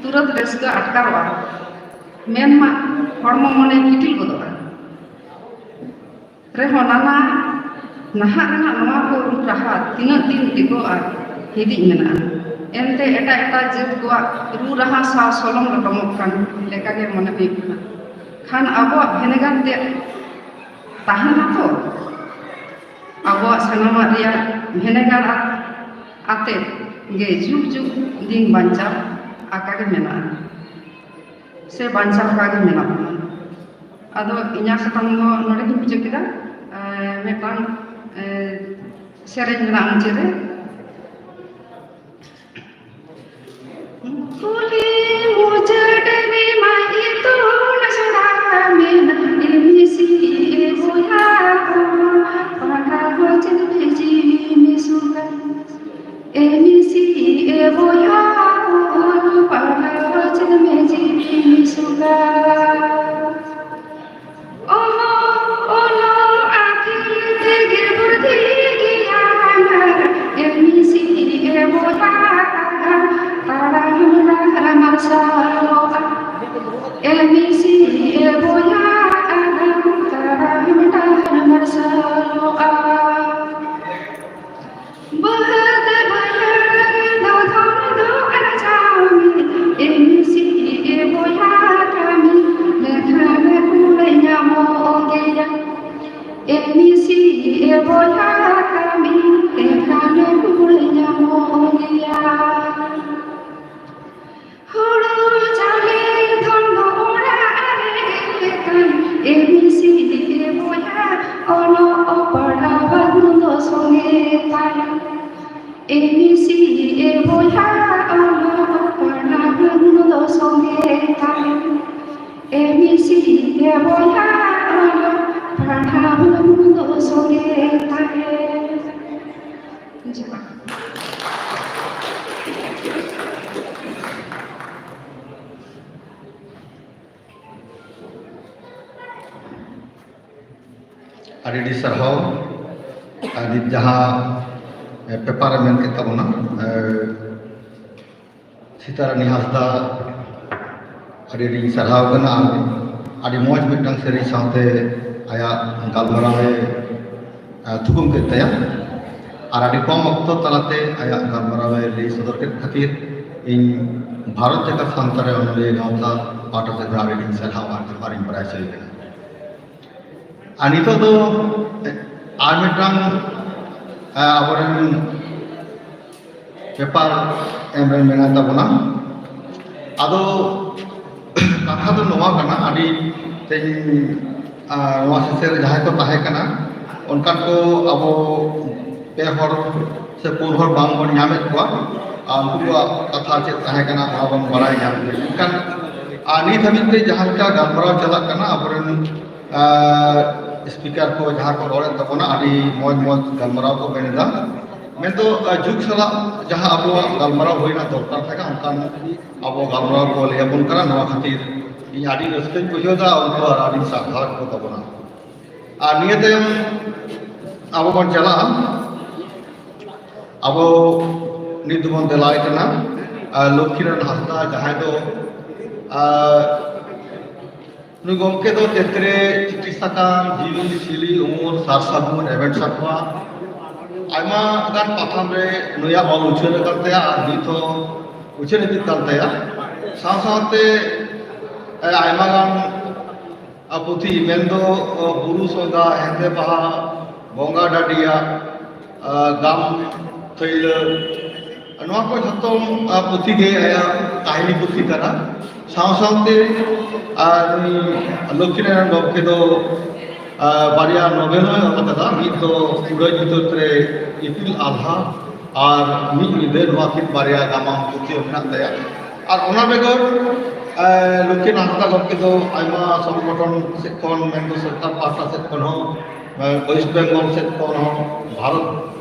ᱛᱩᱨᱟᱹᱛ ᱨᱟᱹᱥᱠᱟᱹ ᱟᱴᱠᱟᱨᱚᱜᱼᱟ᱾ ᱢᱮᱱᱢᱟ ᱦᱚᱲᱢᱚ ᱢᱚᱱᱮ ᱠᱤᱴᱤᱞ ᱜᱚᱫᱚᱜᱼᱟ᱾ ᱨᱮᱦᱚᱸ ᱱᱟᱱᱟ ᱱᱟᱦᱟᱜ ᱨᱮᱱᱟᱜ ᱱᱚᱣᱟ ᱠᱚ ᱨᱩ ᱨᱟᱦᱟ ᱛᱤᱱᱟᱹᱜ ᱫᱤᱱ ᱴᱤᱠᱟᱹᱜᱼᱟ, ᱦᱤᱫᱤᱡ ᱢᱮᱱᱟᱜᱼᱟ᱾ ᱮᱱᱛᱮ ᱮᱴᱟᱜ ᱮᱴᱟᱜ ᱡᱟᱹᱛ ᱠᱚᱣᱟᱜ ᱨᱩ ᱨᱟᱦᱟ ᱥᱟᱶ ᱥᱚᱞᱚᱝ ᱞᱚᱴᱚᱢᱚᱜ ᱠᱟᱱ ᱞᱮᱠᱟᱜᱮ ᱢᱚᱱᱮ ᱦᱩᱭᱩᱜ ᱠᱟᱱᱟ᱾ ᱠᱷᱟᱱ ᱟᱵᱚᱣᱟᱜ ᱵᱷᱮᱱᱮᱜᱟᱨ ᱛᱮ ᱛᱟᱦᱮᱱᱟ ᱛᱚ? ᱟᱵᱚᱣᱟᱜ ᱥᱟᱱᱟᱢᱟᱜ ᱨᱮᱭᱟᱜ ᱵᱷᱮᱱᱮᱜᱟᱨ ᱟᱛᱮ ᱜᱮ ᱡᱩᱜᱽ ᱡᱩᱜᱽ ᱫᱤᱱ ᱵᱟᱧᱪᱟᱣ ᱟᱠᱟ ᱜᱮ ᱢᱮᱱᱟᱜᱼᱟ, ᱥᱮ ᱵᱟᱧᱪᱟᱣ ᱟᱠᱟ ᱜᱮ ᱢᱮᱱᱟᱜ ᱵᱚᱱᱟ᱾ ᱟᱫᱚ ᱤᱧᱟᱹᱜ ᱥᱟᱛᱟᱢ ᱫᱚ ᱱᱚᱰᱮ ᱜᱤᱧ ᱢᱩᱪᱟᱹᱫ ᱠᱮᱫᱟ᱾ ᱮᱸ, ᱢᱤᱫᱴᱟᱝ, ᱮᱸ, ᱥᱮᱨᱮᱧ ᱢᱮᱱᱟᱜᱼᱟ ᱢᱩᱪᱟᱹᱫ ᱨᱮ᱾ ᱠᱩᱞᱦᱤ ᱢᱩᱪᱟᱹᱫ ᱨᱮᱢᱟ ᱤᱛᱩᱱ ᱟᱥᱲᱟ ᱢᱮᱱᱟᱜ, ᱮ ᱢᱤᱥᱤ ᱮ ᱵᱚᱭᱦᱟ ᱠᱚ, ᱯᱟᱲᱦᱟᱣ ᱦᱚᱪᱚ ᱢᱮ ᱡᱤᱣᱤ ᱢᱤᱥᱩᱜᱟ᱾ ᱮ ᱢᱤᱥᱤ ᱮ ᱵᱚᱭᱦᱟ ᱠᱚ, ᱯᱟᱲᱦᱟᱣ ᱦᱚᱪᱚ ᱢᱮ ᱡᱤᱣᱤ ᱢᱤᱥᱩᱜᱟ᱾ ᱚᱦᱚ, ᱚᱞᱚᱜ ᱟᱹᱠᱤᱞ ᱛᱮᱜᱮ ᱵᱩᱫᱷᱤ ᱜᱮᱭᱟᱱ, ᱮ ᱢᱤᱥᱤ ᱮ ᱵᱚᱭᱦᱟ, ᱛᱟᱲᱟᱢ ᱰᱟᱦᱟᱨ ᱢᱟᱨᱥᱟᱞᱚᱜᱼᱟ᱾ ᱵᱟᱹᱫᱽ ᱵᱟᱹᱭᱦᱟᱹᱲ ᱫᱚ ᱫᱷᱚᱱ ᱫᱚ ᱟᱨᱡᱟᱣ ᱢᱮ, ᱮᱢ ᱥᱤ ᱮ ᱵᱚᱭᱦᱟ ᱠᱟᱹᱢᱤ ᱞᱮᱠᱷᱟᱱ ᱠᱩᱲᱟᱹᱭ ᱧᱟᱢᱚᱜ ᱜᱮᱭᱟ᱾ ᱮᱢ ᱥᱤ ᱮ ᱵᱚᱭᱦᱟ ᱠᱟᱹᱢᱤ ᱞᱮᱠᱷᱟᱱ ᱠᱩᱲᱟᱹᱭ ᱧᱟᱢᱚᱜ ᱜᱮᱭᱟ᱾ ᱦᱩᱲᱩ ᱪᱟᱣᱞᱮ ᱫᱷᱚᱱ ᱫᱚ ᱚᱲᱟᱜ ᱨᱮ ᱛᱟᱭ, ᱮᱢ ᱥᱤ ᱮ ᱵᱚᱭᱦᱟ ᱚᱞᱚᱜ ᱯᱟᱲᱦᱟᱣ ᱵᱟᱹᱱᱩᱜ ᱫᱚ ᱥᱚᱸᱜᱮ ᱛᱟᱭ᱾ ᱮᱢ ᱥᱤ ᱮ ᱵᱚᱭᱦᱟ ᱚᱞᱚᱜ ᱯᱟᱲᱦᱟᱣ ᱵᱟᱹᱱᱩᱜ ᱫᱚ ᱥᱚᱸᱜᱮ ᱛᱟᱭ᱾ ᱮᱢ ᱥᱤ ᱮ ᱵᱚᱭᱦᱟ ᱚᱞᱚᱜ ᱯᱟᱲᱦᱟᱣ ᱵᱟᱹᱱᱩᱜ ᱫᱚ ᱥᱚᱸᱜᱮ ᱛᱟᱭ᱾ ᱡᱚᱦᱟᱨ᱾ ᱟᱹᱰᱤ ᱟᱹᱰᱤ ᱥᱟᱨᱦᱟᱣ᱾ ᱟᱨ ᱱᱤᱛ ᱡᱟᱦᱟᱸ, ᱮ, ᱯᱮᱯᱟᱨ ᱮ ᱢᱮᱱ ᱠᱮᱫ ᱛᱟᱵᱚᱱᱟ, ᱮ, ᱥᱤᱛᱟᱨᱟᱱᱤ ᱦᱟᱸᱥᱫᱟ, ᱟᱹᱰᱤ ᱟᱹᱰᱤᱧ ᱥᱟᱨᱦᱟᱣ ᱠᱟᱱᱟ᱾ ᱟᱨ ᱟᱹᱰᱤ ᱢᱚᱡᱽ ᱢᱤᱫᱴᱟᱝ ᱥᱮᱨᱮᱧ ᱥᱟᱶᱛᱮ ᱟᱭᱟᱜ ᱜᱟᱞᱢᱟᱨᱟᱣ ᱮ, ᱮ, ᱛᱷᱩᱠᱩᱢ ᱠᱮᱫ ᱛᱟᱭᱟ᱾ ᱟᱨ ᱟᱹᱰᱤ ᱠᱚᱢ ᱚᱠᱛᱚ ᱛᱟᱞᱟᱛᱮ ᱟᱭᱟᱜ ᱜᱟᱞᱢᱟᱨᱟᱣ ᱮ ᱞᱟᱹᱭ ᱥᱚᱫᱚᱨ ᱠᱮᱫ ᱠᱷᱟᱹᱛᱤᱨ ᱤᱧ ᱵᱷᱟᱨᱚᱛ ᱡᱟᱠᱟᱛ ᱥᱟᱱᱛᱟᱲ ᱚᱱᱚᱞᱤᱭᱟᱹ ᱜᱟᱶᱛᱟ ᱯᱟᱦᱴᱟ ᱥᱮᱫ ᱟᱹᱰᱤ ᱟᱹᱰᱤᱧ ᱥᱟᱨᱦᱟᱣ ᱟᱨ ᱡᱚᱦᱟᱨ ᱤᱧ ᱵᱟᱲᱟᱭ ᱦᱚᱪᱚᱭᱮ ᱠᱟᱱᱟ᱾ ᱟᱨ ᱱᱤᱛᱚᱜ ᱫᱚ ᱟᱨ ᱢᱤᱫᱴᱟᱝ, ᱮ, ᱟᱵᱚᱨᱮᱱ ᱯᱮᱯᱟᱨ ᱮᱢ ᱨᱮᱱ ᱢᱮᱱᱟᱭ ᱛᱟᱵᱚᱱᱟ᱾ ᱟᱫᱚ ᱠᱟᱛᱷᱟ ᱫᱚ ᱱᱚᱣᱟ ᱠᱟᱱᱟ, ᱟᱹᱰᱤ ᱛᱮᱦᱮᱧ, ᱟ, ᱱᱚᱣᱟ ᱥᱮᱥᱮᱱ ᱨᱮ ᱡᱟᱦᱟᱸᱭ ᱠᱚ ᱛᱟᱦᱮᱸ ᱠᱟᱱᱟ, ᱚᱱᱠᱟᱱ ᱠᱚ ᱟᱵᱚ ᱯᱮ ᱦᱚᱲ ᱥᱮ ᱯᱩᱱ ᱦᱚᱲ ᱵᱟᱝ ᱵᱚᱱ ᱧᱟᱢᱮᱫ ᱠᱚᱣᱟ᱾ ᱟᱨ ᱩᱱᱠᱩ ᱠᱚᱣᱟᱜ ᱠᱟᱛᱷᱟ ᱪᱮᱫ ᱛᱟᱦᱮᱸ ᱠᱟᱱᱟ, ᱚᱱᱟ ᱵᱚᱱ ᱵᱟᱲᱟᱭ ᱧᱟᱢ ᱠᱮᱫᱟ᱾ ᱢᱮᱱᱠᱷᱟᱱ, ᱟᱨ ᱱᱤᱛ ᱦᱟᱹᱵᱤᱡ ᱛᱮ ᱡᱟᱦᱟᱸ ᱞᱮᱠᱟ ᱜᱟᱞᱢᱟᱨᱟᱣ ᱪᱟᱞᱟᱜ ᱠᱟᱱᱟ, ᱟᱵᱚᱨᱮᱱ, ᱟᱨ, ᱥᱯᱤᱠᱟᱨ ᱠᱚ ᱡᱟᱦᱟᱸ ᱠᱚ ᱨᱚᱲᱮᱫ ᱛᱟᱵᱚᱱᱟ, ᱟᱹᱰᱤ ᱢᱚᱡᱽ ᱢᱚᱡᱽ ᱜᱟᱞᱢᱟᱨᱟᱣ ᱠᱚ ᱢᱮᱱ ᱮᱫᱟ᱾ ᱢᱮᱱᱫᱚ, ᱟᱨ, ᱡᱩᱜᱽ ᱥᱟᱞᱟᱜ ᱡᱟᱦᱟᱸ ᱟᱵᱚᱣᱟᱜ ᱜᱟᱞᱢᱟᱨᱟᱣ ᱦᱩᱭᱱᱟ, ᱫᱚᱨᱠᱟᱨ ᱛᱟᱦᱮᱸ ᱠᱟᱱᱟ, ᱚᱱᱠᱟᱱ ᱟᱵᱚ ᱜᱟᱞᱢᱟᱨᱟᱣ ᱠᱚ ᱞᱟᱹᱭ ᱟᱵᱚᱱ ᱠᱟᱱᱟ᱾ ᱱᱚᱣᱟ ᱠᱷᱟᱹᱛᱤᱨ ᱤᱧ ᱟᱹᱰᱤ ᱨᱟᱹᱥᱠᱟᱹᱧ ᱵᱩᱡᱷᱟᱹᱣ ᱮᱫᱟ, ᱩᱱᱠᱩ ᱟᱨ ᱟᱹᱰᱤ ᱥᱟᱨᱦᱟᱣ ᱠᱚ ᱛᱟᱵᱚᱱᱟ᱾ ᱟᱨ ᱱᱤᱭᱟᱹ ᱛᱟᱭᱚᱢ ᱟᱵᱚ ᱵᱚᱱ ᱪᱟᱞᱟᱜᱼᱟ, ᱟᱵᱚ ᱱᱤᱛ ᱫᱚᱵᱚᱱ ᱫᱮᱞᱟᱭ ᱠᱟᱱᱟ, ᱟᱨ, ᱞᱚᱠᱠᱷᱤᱨᱟᱢ ᱦᱟᱸᱥᱫᱟ, ᱡᱟᱦᱟᱸᱭ ᱫᱚ, ᱟᱨ, ᱱᱩᱭ ᱜᱚᱢᱠᱮ ᱫᱚ ᱛᱮᱛᱨᱮ, ᱪᱤᱴᱷᱤ ᱥᱟᱠᱟᱢ, ᱡᱤᱣᱤ, ᱥᱤᱞᱤ, ᱩᱢᱩᱞ, ᱥᱟᱨ ᱥᱟᱹᱜᱩᱱ, ᱨᱮᱵᱮᱱ ᱥᱟᱠᱣᱟ, ᱟᱭᱢᱟ ᱜᱟᱱ ᱯᱟᱛᱷᱟᱢ ᱨᱮ ᱱᱩᱭᱟᱜ ᱚᱞ ᱩᱪᱷᱟᱹᱱ ᱟᱠᱟᱱ ᱛᱟᱭᱟ ᱟᱨ ᱱᱤᱛ ᱦᱚᱸ ᱩᱪᱷᱟᱹᱱ ᱤᱫᱤᱜ ᱠᱟᱱ ᱛᱟᱭᱟ᱾ ᱥᱟᱶ ᱥᱟᱶᱛᱮ, ᱮ, ᱟᱭᱢᱟ ᱜᱟᱱ, ᱟ, ᱯᱩᱛᱷᱤ, ᱢᱮᱱᱫᱚ, ᱟ, ᱵᱩᱨᱩ ᱥᱚᱸᱜᱷᱟ, ᱦᱮᱸᱫᱮ ᱵᱟᱦᱟ, ᱵᱚᱸᱜᱟ ᱰᱟᱹᱰᱤᱭᱟ, ᱟ, ᱜᱟᱢ ᱛᱷᱟᱹᱭᱞᱟᱹ, ᱱᱚᱣᱟ ᱠᱚ ᱡᱷᱚᱛᱚ, ᱟ, ᱯᱩᱛᱷᱤ ᱜᱮ ᱟᱭᱟᱜ ᱠᱟᱹᱦᱱᱤ ᱯᱩᱛᱷᱤ ᱠᱟᱱᱟ᱾ ᱥᱟᱶ ᱥᱟᱶᱛᱮ, ᱟ, ᱱᱩᱭ ᱞᱚᱠᱠᱷᱤᱱᱟᱨᱟᱭᱚᱬ ᱜᱚᱢᱠᱮ ᱫᱚ ᱟᱨ ᱵᱟᱨᱭᱟ ᱱᱚᱵᱮᱞ ᱦᱚᱸᱭ ᱚᱞ ᱟᱠᱟᱫᱟ, ᱢᱤᱫ ᱫᱚ ᱩᱰᱟᱹ ᱧᱩᱛᱟᱹᱛ ᱨᱮ ᱤᱯᱤᱞ ᱟᱞᱦᱟ ᱟᱨ ᱢᱤᱫ ᱧᱤᱫᱟᱹ, ᱱᱚᱣᱟ ᱠᱤᱱ ᱵᱟᱨᱭᱟ ᱜᱟᱢᱟᱢ ᱯᱩᱛᱷᱤ ᱦᱚᱸ ᱢᱮᱱᱟᱜ ᱛᱟᱭᱟ᱾ ᱟᱨ ᱚᱱᱟ ᱵᱮᱜᱚᱨ, ᱮ, ᱞᱚᱠᱠᱷᱤᱱ ᱦᱟᱸᱥᱫᱟ ᱜᱚᱢᱠᱮ ᱫᱚ ᱟᱭᱢᱟ ᱥᱚᱝᱜᱚᱴᱷᱚᱱ ᱥᱮᱫ ᱠᱷᱚᱱ, ᱢᱮᱱᱫᱚ ᱥᱚᱨᱠᱟᱨ ᱯᱟᱦᱴᱟ ᱥᱮᱫ ᱠᱷᱚᱱ ᱦᱚᱸ, ᱮ, ᱳᱭᱮᱥᱴ ᱵᱮᱝᱜᱚᱞ ᱥᱮᱫ ᱠᱷᱚᱱ ᱦᱚᱸ, ᱵᱷᱟᱨᱚᱛ,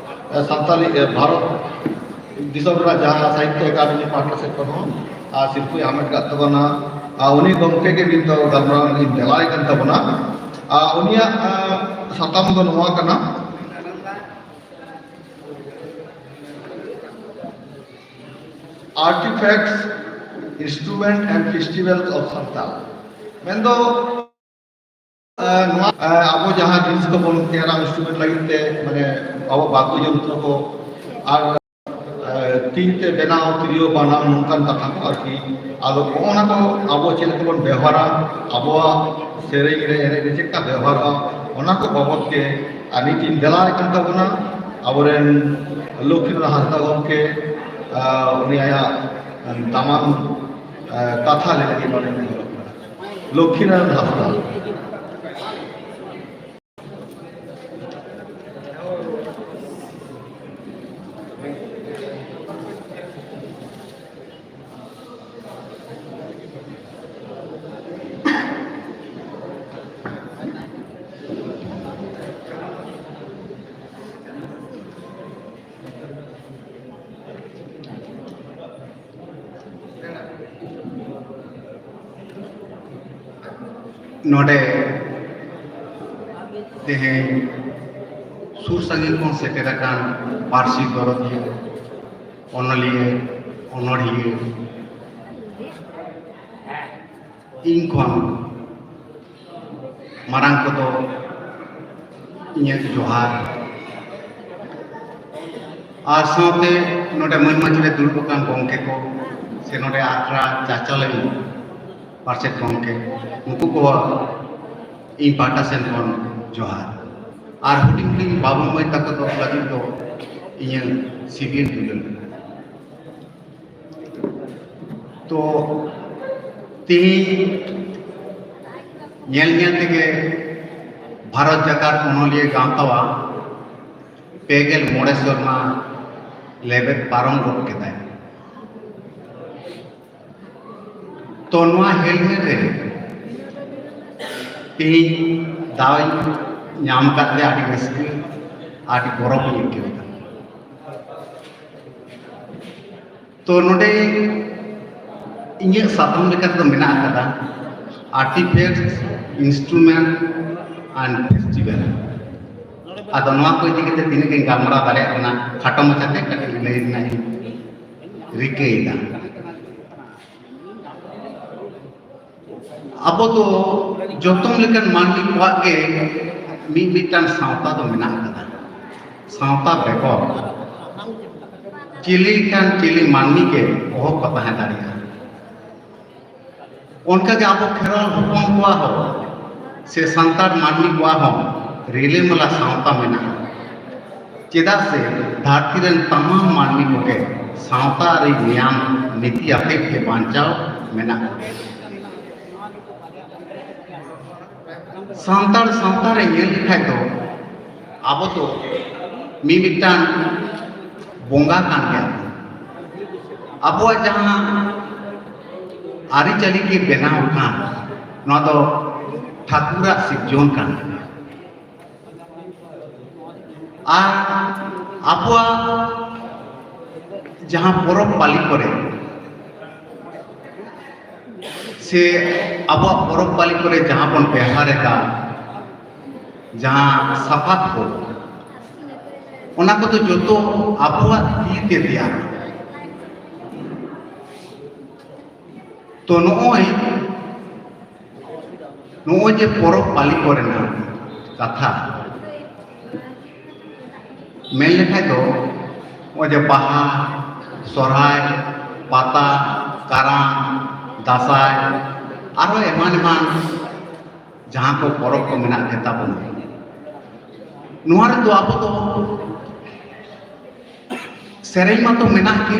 ᱮ, ᱥᱟᱱᱛᱟᱞᱤ, ᱮ, ᱵᱷᱟᱨᱚᱛ ᱫᱤᱥᱚᱢ ᱨᱮᱱᱟᱜ ᱡᱟᱦᱟᱸ ᱥᱟᱦᱤᱛᱛᱚ ᱮᱠᱟᱰᱮᱢᱤ ᱯᱟᱦᱴᱟ ᱥᱮᱫ ᱠᱷᱚᱱ ᱦᱚᱸ, ᱟᱨ, ᱥᱤᱨᱯᱟᱹᱭ ᱦᱟᱢᱮᱴ ᱟᱠᱟᱫ ᱛᱟᱵᱚᱱᱟ᱾ ᱟᱨ, ᱩᱱᱤ ᱜᱚᱢᱠᱮ ᱜᱮ ᱱᱤᱛ ᱫᱚ ᱜᱟᱞᱢᱟᱨᱟᱣ ᱞᱟᱹᱜᱤᱫ ᱛᱮᱞᱟᱭ ᱠᱟᱱ ᱛᱟᱵᱚᱱᱟ᱾ ᱟᱨ, ᱩᱱᱤᱭᱟᱜ, ᱟᱨ, ᱥᱟᱛᱟᱢ ᱫᱚ ᱱᱚᱣᱟ ᱠᱟᱱᱟ, Artifacts, Instrument and Festivals of Santal᱾ ᱢᱮᱱᱫᱚ, ᱟᱨ, ᱱᱚᱣᱟ, ᱟᱨ, ᱟᱵᱚ ᱡᱟᱦᱟᱸ ᱡᱤᱱᱤᱥ ᱠᱚᱵᱚᱱ ᱛᱮᱭᱟᱨᱟ ᱤᱱᱥᱴᱨᱩᱢᱮᱱᱴ ᱞᱟᱹᱜᱤᱫ ᱛᱮ, ᱢᱟᱱᱮ, ᱟᱵᱚ ᱵᱟᱫᱽᱫᱷᱚ ᱡᱚᱱᱛᱨᱚ ᱠᱚ ᱟᱨ, ᱟᱨ, ᱛᱤ ᱛᱮ ᱵᱮᱱᱟᱣ ᱛᱤᱨᱭᱳ, ᱵᱟᱱᱟᱢ, ᱱᱚᱝᱠᱟᱱ ᱠᱟᱛᱷᱟ ᱠᱚ ᱟᱨᱠᱤ᱾ ᱟᱫᱚ ᱱᱚᱜᱼᱚ ᱱᱟ ᱠᱚ ᱟᱵᱚ ᱪᱮᱫ ᱞᱮᱠᱟ ᱵᱚᱱ ᱵᱮᱣᱦᱟᱨᱟ, ᱟᱵᱚᱣᱟᱜ ᱥᱮᱨᱮᱧ ᱨᱮ, ᱮᱱᱮᱡ ᱨᱮ ᱪᱮᱫ ᱞᱮᱠᱟ ᱵᱮᱣᱦᱟᱨᱚᱜᱼᱟ, ᱚᱱᱟ ᱠᱚ ᱵᱟᱵᱚᱫ ᱜᱮ ᱟᱨ ᱱᱤᱛ ᱤᱧ ᱫᱮᱞᱟᱭ ᱠᱟᱱ ᱛᱟᱵᱚᱱᱟ ᱟᱵᱚᱨᱮᱱ ᱞᱚᱠᱠᱷᱤᱱᱟᱨᱟᱭᱚᱬ ᱦᱟᱸᱥᱫᱟ ᱜᱚᱢᱠᱮ᱾ ᱟᱨ, ᱩᱱᱤ ᱟᱭᱟᱜ ᱫᱟᱢᱟᱱ, ᱟᱨ, ᱠᱟᱛᱷᱟ ᱞᱟᱹᱭ ᱞᱟᱹᱜᱤᱫ ᱱᱚᱰᱮ ᱱᱮᱦᱚᱨᱚᱜ ᱠᱟᱱᱟ᱾ ᱞᱚᱠᱠᱷᱤᱱᱟᱨᱟᱭᱚᱬ ᱦᱟᱸᱥᱫᱟ᱾ ᱱᱚᱰᱮ ᱛᱮᱦᱮᱧ ᱥᱩᱨ ᱥᱟᱺᱜᱤᱧ ᱠᱷᱚᱱ ᱥᱮᱴᱮᱨ ᱟᱠᱟᱱ ᱯᱟᱹᱨᱥᱤ ᱫᱚᱨᱚᱫᱤᱭᱟᱹ, ᱚᱱᱚᱞᱤᱭᱟᱹ, ᱚᱱᱚᱲᱦᱤᱭᱟᱹ, ᱤᱧ ᱠᱷᱚᱱ ᱢᱟᱨᱟᱝ ᱠᱚᱫᱚ ᱤᱧᱟᱹᱜ ᱡᱚᱦᱟᱨ᱾ ᱟᱨ ᱥᱟᱶᱛᱮ ᱱᱚᱰᱮ ᱢᱟᱹᱱ ᱢᱟᱹᱪᱤ ᱨᱮ ᱫᱩᱲᱩᱵ ᱟᱠᱟᱱ ᱜᱚᱢᱠᱮ ᱠᱚ ᱥᱮ ᱱᱚᱰᱮ ᱟᱠᱷᱲᱟ ᱪᱟᱪᱞᱟᱣᱤᱡ ᱯᱟᱨᱥᱮᱛ ᱜᱚᱢᱠᱮ, ᱱᱩᱠᱩ ᱠᱚ ᱤᱧ ᱯᱟᱦᱴᱟ ᱥᱮᱱ ᱠᱷᱚᱱ ᱡᱚᱦᱟᱨ᱾ ᱟᱨ ᱦᱩᱰᱤᱧ ᱦᱩᱰᱤᱧ ᱵᱟᱹᱵᱩ ᱢᱟᱹᱭ ᱛᱟᱠᱚ ᱫᱚ ᱞᱟᱹᱜᱤᱫ ᱫᱚ ᱤᱧᱟᱹᱜ ᱥᱤᱵᱤᱞ ᱫᱩᱞᱟᱹᱲ᱾ ᱛᱚ ᱛᱮᱦᱮᱧ ᱧᱮᱞ ᱧᱮᱞ ᱛᱮᱜᱮ ᱵᱷᱟᱨᱚᱛ ᱡᱟᱠᱟᱛ ᱚᱱᱚᱞᱤᱭᱟᱹ ᱜᱟᱶᱛᱟᱣᱟᱜ ᱯᱮ ᱜᱮᱞ ᱢᱚᱬᱮ ᱥᱮᱨᱢᱟ ᱞᱮᱵᱮᱫ ᱯᱟᱨᱚᱢ ᱜᱚᱫ ᱠᱮᱫᱟᱭ᱾ ᱛᱚ ᱱᱚᱣᱟ ᱦᱮᱞᱢᱮᱴ ᱨᱮ ᱛᱮᱦᱮᱧ ᱫᱟᱣ ᱤᱧ ᱧᱟᱢ ᱟᱠᱟᱫ ᱛᱮ ᱟᱹᱰᱤ ᱨᱟᱹᱥᱠᱟᱹ, ᱟᱹᱰᱤ ᱜᱚᱨᱚᱵᱽ ᱤᱧ ᱟᱹᱭᱠᱟᱹᱣ ᱮᱫᱟ᱾ ᱛᱚ ᱱᱚᱰᱮ ᱤᱧᱟᱹᱜ ᱥᱟᱛᱟᱢ ᱞᱮᱠᱟ ᱛᱮᱫᱚ ᱢᱮᱱᱟᱜ ᱟᱠᱟᱫᱟ Artifacts, Instrument and Festival᱾ ᱟᱫᱚ ᱱᱚᱣᱟ ᱠᱚ ᱤᱫᱤ ᱠᱟᱛᱮ ᱛᱤᱱᱟᱹᱜ ᱜᱤᱧ ᱜᱟᱞᱢᱟᱨᱟᱣ ᱫᱟᱲᱮᱭᱟᱜ ᱠᱟᱱᱟ, ᱠᱷᱟᱴᱚ ᱢᱟᱪᱷᱟᱛᱮ ᱠᱟᱹᱴᱤᱡ ᱞᱟᱹᱭ ᱨᱮᱱᱟᱜ ᱤᱧ ᱨᱤᱠᱟᱹᱭᱮᱫᱟ᱾ ᱟᱵᱚ ᱫᱚ ᱡᱚᱛᱚᱢ ᱞᱮᱠᱟᱱ ᱢᱟᱹᱱᱢᱤ ᱠᱚᱣᱟᱜ ᱜᱮ ᱢᱤᱫ ᱢᱤᱫᱴᱟᱝ ᱥᱟᱶᱛᱟ ᱫᱚ ᱢᱮᱱᱟᱜ ᱟᱠᱟᱫᱟ᱾ ᱥᱟᱶᱛᱟ ᱵᱮᱜᱚᱨ ᱪᱤᱞᱤ ᱞᱮᱠᱟᱱ ᱪᱤᱞᱤ ᱢᱟᱹᱱᱢᱤ ᱜᱮ ᱚᱦᱚ ᱠᱚ ᱛᱟᱦᱮᱸ ᱫᱟᱲᱮᱭᱟᱜᱼᱟ᱾ ᱚᱱᱠᱟᱜᱮ ᱟᱵᱚ ᱠᱷᱮᱨᱣᱟᱞ ᱦᱚᱯᱚᱱ ᱠᱚᱣᱟᱜ ᱦᱚᱸ ᱥᱮ ᱥᱟᱱᱛᱟᱲ ᱢᱟᱹᱱᱢᱤ ᱠᱚᱣᱟᱜ ᱦᱚᱸ ᱨᱤᱞᱟᱹᱢᱟᱞᱟ ᱥᱟᱶᱛᱟ ᱢᱮᱱᱟᱜᱼᱟ᱾ ᱪᱮᱫᱟᱜ ᱥᱮ ᱫᱷᱟᱹᱨᱛᱤ ᱨᱮᱱ ᱛᱟᱢᱟᱢ ᱢᱟᱹᱱᱢᱤ ᱠᱚᱜᱮ ᱥᱟᱶᱛᱟ ᱟᱹᱨᱤ ᱱᱤᱭᱟᱢ ᱱᱤᱛᱤ ᱟᱛᱮᱫ ᱜᱮ ᱵᱟᱧᱪᱟᱣ ᱢᱮᱱᱟᱜ ᱠᱚᱣᱟ᱾ ᱥᱟᱱᱛᱟᱲ ᱥᱟᱶᱛᱟ ᱨᱮ ᱧᱮᱞ ᱞᱮᱠᱷᱟᱡ ᱫᱚ ᱟᱵᱚ ᱫᱚ ᱢᱤᱢᱤᱫᱴᱟᱝ ᱵᱚᱸᱜᱟ ᱠᱟᱱ ᱜᱮᱭᱟ ᱵᱚᱱ᱾ ᱟᱵᱚᱣᱟᱜ ᱡᱟᱦᱟᱸ ᱟᱹᱨᱤᱪᱟᱹᱞᱤ ᱜᱮ ᱵᱮᱱᱟᱣ ᱟᱠᱟᱱ, ᱱᱚᱣᱟ ᱫᱚ ᱴᱷᱟᱹᱠᱩᱨᱟᱜ ᱥᱤᱨᱡᱚᱱ ᱠᱟᱱ ᱜᱮᱭᱟ᱾ ᱟᱨ ᱟᱵᱚᱣᱟᱜ ᱡᱟᱦᱟᱸ ᱯᱚᱨᱚᱵᱽ ᱯᱟᱹᱞᱤ ᱠᱚᱨᱮ ᱥᱮ ᱟᱵᱚᱣᱟᱜ ᱯᱚᱨᱚᱵᱽ ᱯᱟᱹᱞᱤ ᱠᱚᱨᱮ ᱡᱟᱦᱟᱸ ᱵᱚᱱ ᱵᱮᱣᱦᱟᱨ ᱮᱫᱟ, ᱡᱟᱦᱟᱸ ᱥᱟᱯᱟᱵ ᱠᱚ, ᱚᱱᱟ ᱠᱚᱫᱚ ᱡᱚᱛᱚ ᱟᱵᱚᱣᱟᱜ ᱛᱤ ᱛᱮ ᱛᱮᱭᱟᱨ᱾ ᱛᱚ ᱱᱚᱜᱼᱚᱭ, ᱱᱚᱜᱼᱚᱭ ᱡᱮ ᱯᱚᱨᱚᱵᱽ ᱯᱟᱹᱞᱤ ᱠᱚᱨᱮᱱᱟᱜ ᱠᱟᱛᱷᱟ ᱢᱮᱱ ᱞᱮᱠᱷᱟᱡ ᱫᱚ, ᱱᱚᱜᱼᱚᱭ ᱡᱮ ᱵᱟᱦᱟ, ᱥᱚᱨᱦᱟᱭ, ᱯᱟᱛᱟ, ᱠᱟᱨᱟᱢ, ᱫᱟᱸᱥᱟᱭ, ᱟᱨᱦᱚᱸ ᱮᱢᱟᱱ ᱮᱢᱟᱱ ᱡᱟᱦᱟᱸ ᱠᱚ ᱯᱚᱨᱚᱵᱽ ᱠᱚ ᱢᱮᱱᱟᱜ ᱜᱮᱛᱟ ᱵᱚᱱᱟ, ᱱᱚᱣᱟ ᱨᱮᱫᱚ ᱟᱵᱚ ᱫᱚ ᱥᱮᱨᱮᱧ ᱢᱟᱛᱚ ᱢᱮᱱᱟᱜ ᱜᱮ,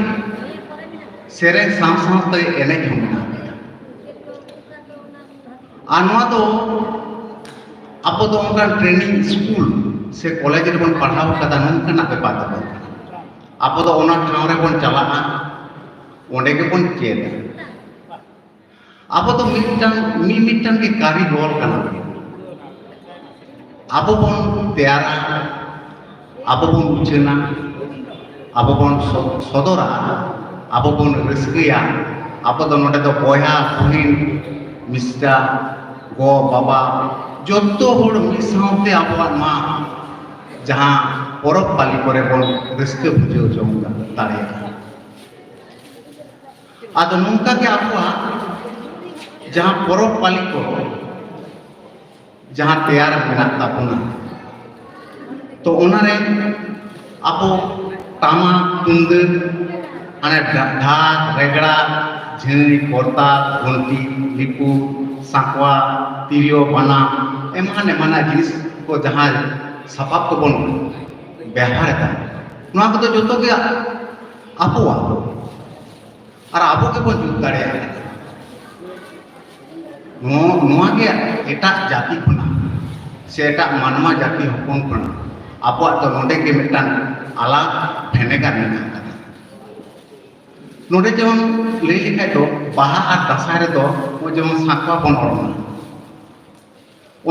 ᱥᱮᱨᱮᱧ ᱥᱟᱶ ᱥᱟᱶᱛᱮ ᱮᱱᱮᱡ ᱦᱚᱸ ᱢᱮᱱᱟᱜ ᱜᱮᱭᱟ᱾ ᱟᱨ ᱱᱚᱣᱟ ᱫᱚ ᱟᱵᱚ ᱫᱚ ᱚᱱᱠᱟᱱ training school ᱥᱮ college ᱨᱮᱵᱚᱱ ᱯᱟᱲᱦᱟᱣ ᱠᱟᱫᱟ, ᱱᱚᱝᱠᱟᱱᱟᱜ ᱵᱮᱯᱟᱨ ᱫᱚ ᱵᱟᱝ ᱠᱟᱱᱟ᱾ ᱟᱵᱚ ᱫᱚ ᱚᱱᱟ ᱴᱷᱟᱶ ᱨᱮᱵᱚᱱ ᱪᱟᱞᱟᱜᱼᱟ, ᱚᱸᱰᱮ ᱜᱮᱵᱚᱱ ᱪᱮᱫᱟ᱾ ᱟᱵᱚ ᱫᱚ ᱢᱤᱫᱴᱟᱝ, ᱢᱤ-, ᱢᱤᱫᱴᱟᱝ ᱜᱮ ᱠᱟᱹᱨᱤᱜᱚᱞ ᱠᱟᱱᱟ ᱵᱚᱱ᱾ ᱟᱵᱚ ᱵᱚᱱ ᱛᱮᱭᱟᱨᱟ, ᱟᱵᱚ ᱵᱚᱱ ᱩᱪᱷᱟᱹᱱᱟ, ᱟᱵᱚ ᱵᱚᱱ ᱥᱚ-, ᱥᱚᱫᱚᱨᱟ, ᱟᱵᱚ ᱵᱚᱱ ᱨᱟᱹᱥᱠᱟᱹᱭᱟ᱾ ᱟᱵᱚ ᱫᱚ ᱱᱚᱰᱮ ᱫᱚ ᱵᱚᱭᱦᱟ, ᱵᱩᱦᱤᱱ, ᱢᱤᱥᱨᱟ, ᱜᱚ, ᱵᱟᱵᱟ, ᱡᱚᱛᱚ ᱦᱚᱲ ᱢᱤᱫ ᱥᱟᱶᱛᱮ ᱟᱵᱚᱣᱟᱜ ᱱᱚᱣᱟ ᱡᱟᱦᱟᱸ ᱯᱚᱨᱚᱵᱽ ᱯᱟᱹᱞᱤ ᱠᱚᱨᱮ ᱵᱚᱱ ᱨᱟᱹᱥᱠᱟᱹ ᱵᱩᱡᱷᱟᱹᱣ ᱡᱚᱝ ᱫᱟᱲᱮᱭᱟᱜᱼᱟ᱾ ᱟᱫᱚ ᱱᱚᱝᱠᱟ ᱜᱮ ᱟᱵᱚᱣᱟᱜ ᱡᱟᱦᱟᱸ ᱯᱚᱨᱚᱵᱽ ᱯᱟᱹᱞᱤ ᱠᱚ ᱡᱟᱦᱟᱸ ᱛᱮᱭᱟᱨ ᱢᱮᱱᱟᱜ ᱛᱟᱵᱚᱱᱟ, ᱛᱚ ᱚᱱᱟᱨᱮ ᱟᱵᱚ ᱴᱟᱢᱟᱠ, ᱛᱩᱢᱫᱟᱹᱜ, ᱦᱟᱱᱮ ᱰᱷᱟ-, ᱰᱷᱟᱠ, ᱨᱮᱜᱽᱲᱟ, ᱡᱷᱟᱺᱭ, ᱠᱚᱨᱛᱟᱞ, ᱜᱷᱚᱱᱴᱤ, ᱞᱤᱯᱩᱨ, ᱥᱟᱸᱠᱣᱟ, ᱛᱤᱨᱭᱳ, ᱵᱟᱱᱟᱢ, ᱮᱢᱟᱱ ᱮᱢᱟᱱᱟᱜ ᱡᱤᱱᱤᱥ ᱠᱚ, ᱡᱟᱦᱟᱸ ᱥᱟᱯᱟᱵ ᱠᱚᱵᱚᱱ ᱵᱮᱣᱦᱟᱨ ᱮᱫᱟ, ᱱᱚᱣᱟ ᱠᱚᱫᱚ ᱡᱚᱛᱚ ᱜᱮ ᱟᱵᱚᱣᱟᱜ᱾ ᱟᱨ ᱟᱵᱚ ᱜᱮᱵᱚᱱ ᱡᱩᱛ ᱫᱟᱲᱮᱭᱟᱜ ᱠᱟᱱᱟ᱾ ᱱᱚᱣᱟ, ᱱᱚᱣᱟ ᱜᱮ ᱮᱴᱟᱜ ᱡᱟᱹᱛᱤ ᱠᱷᱚᱱᱟᱜ ᱥᱮ ᱮᱴᱟᱜ ᱢᱟᱱᱣᱟ ᱡᱟᱹᱛᱤ ᱦᱚᱯᱚᱱ ᱠᱷᱚᱱᱟᱜ ᱟᱵᱚᱣᱟᱜ ᱫᱚ ᱱᱚᱰᱮ ᱜᱮ ᱢᱤᱫᱴᱟᱝ ᱟᱞᱟᱫᱟ ᱵᱷᱮᱱᱮᱜᱟᱨ ᱢᱮᱱᱟᱜ ᱟᱠᱟᱫᱟ᱾ ᱱᱚᱰᱮ ᱡᱮᱢᱚᱱ ᱞᱟᱹᱭ ᱞᱮᱠᱷᱟᱡ ᱫᱚ ᱵᱟᱦᱟ ᱟᱨ ᱫᱟᱸᱥᱟᱭ ᱨᱮᱫᱚ ᱱᱚᱜᱼᱚᱭ ᱡᱮᱢᱚᱱ ᱥᱟᱸᱠᱣᱟ ᱵᱚᱱ ᱚᱨᱚᱝᱟ,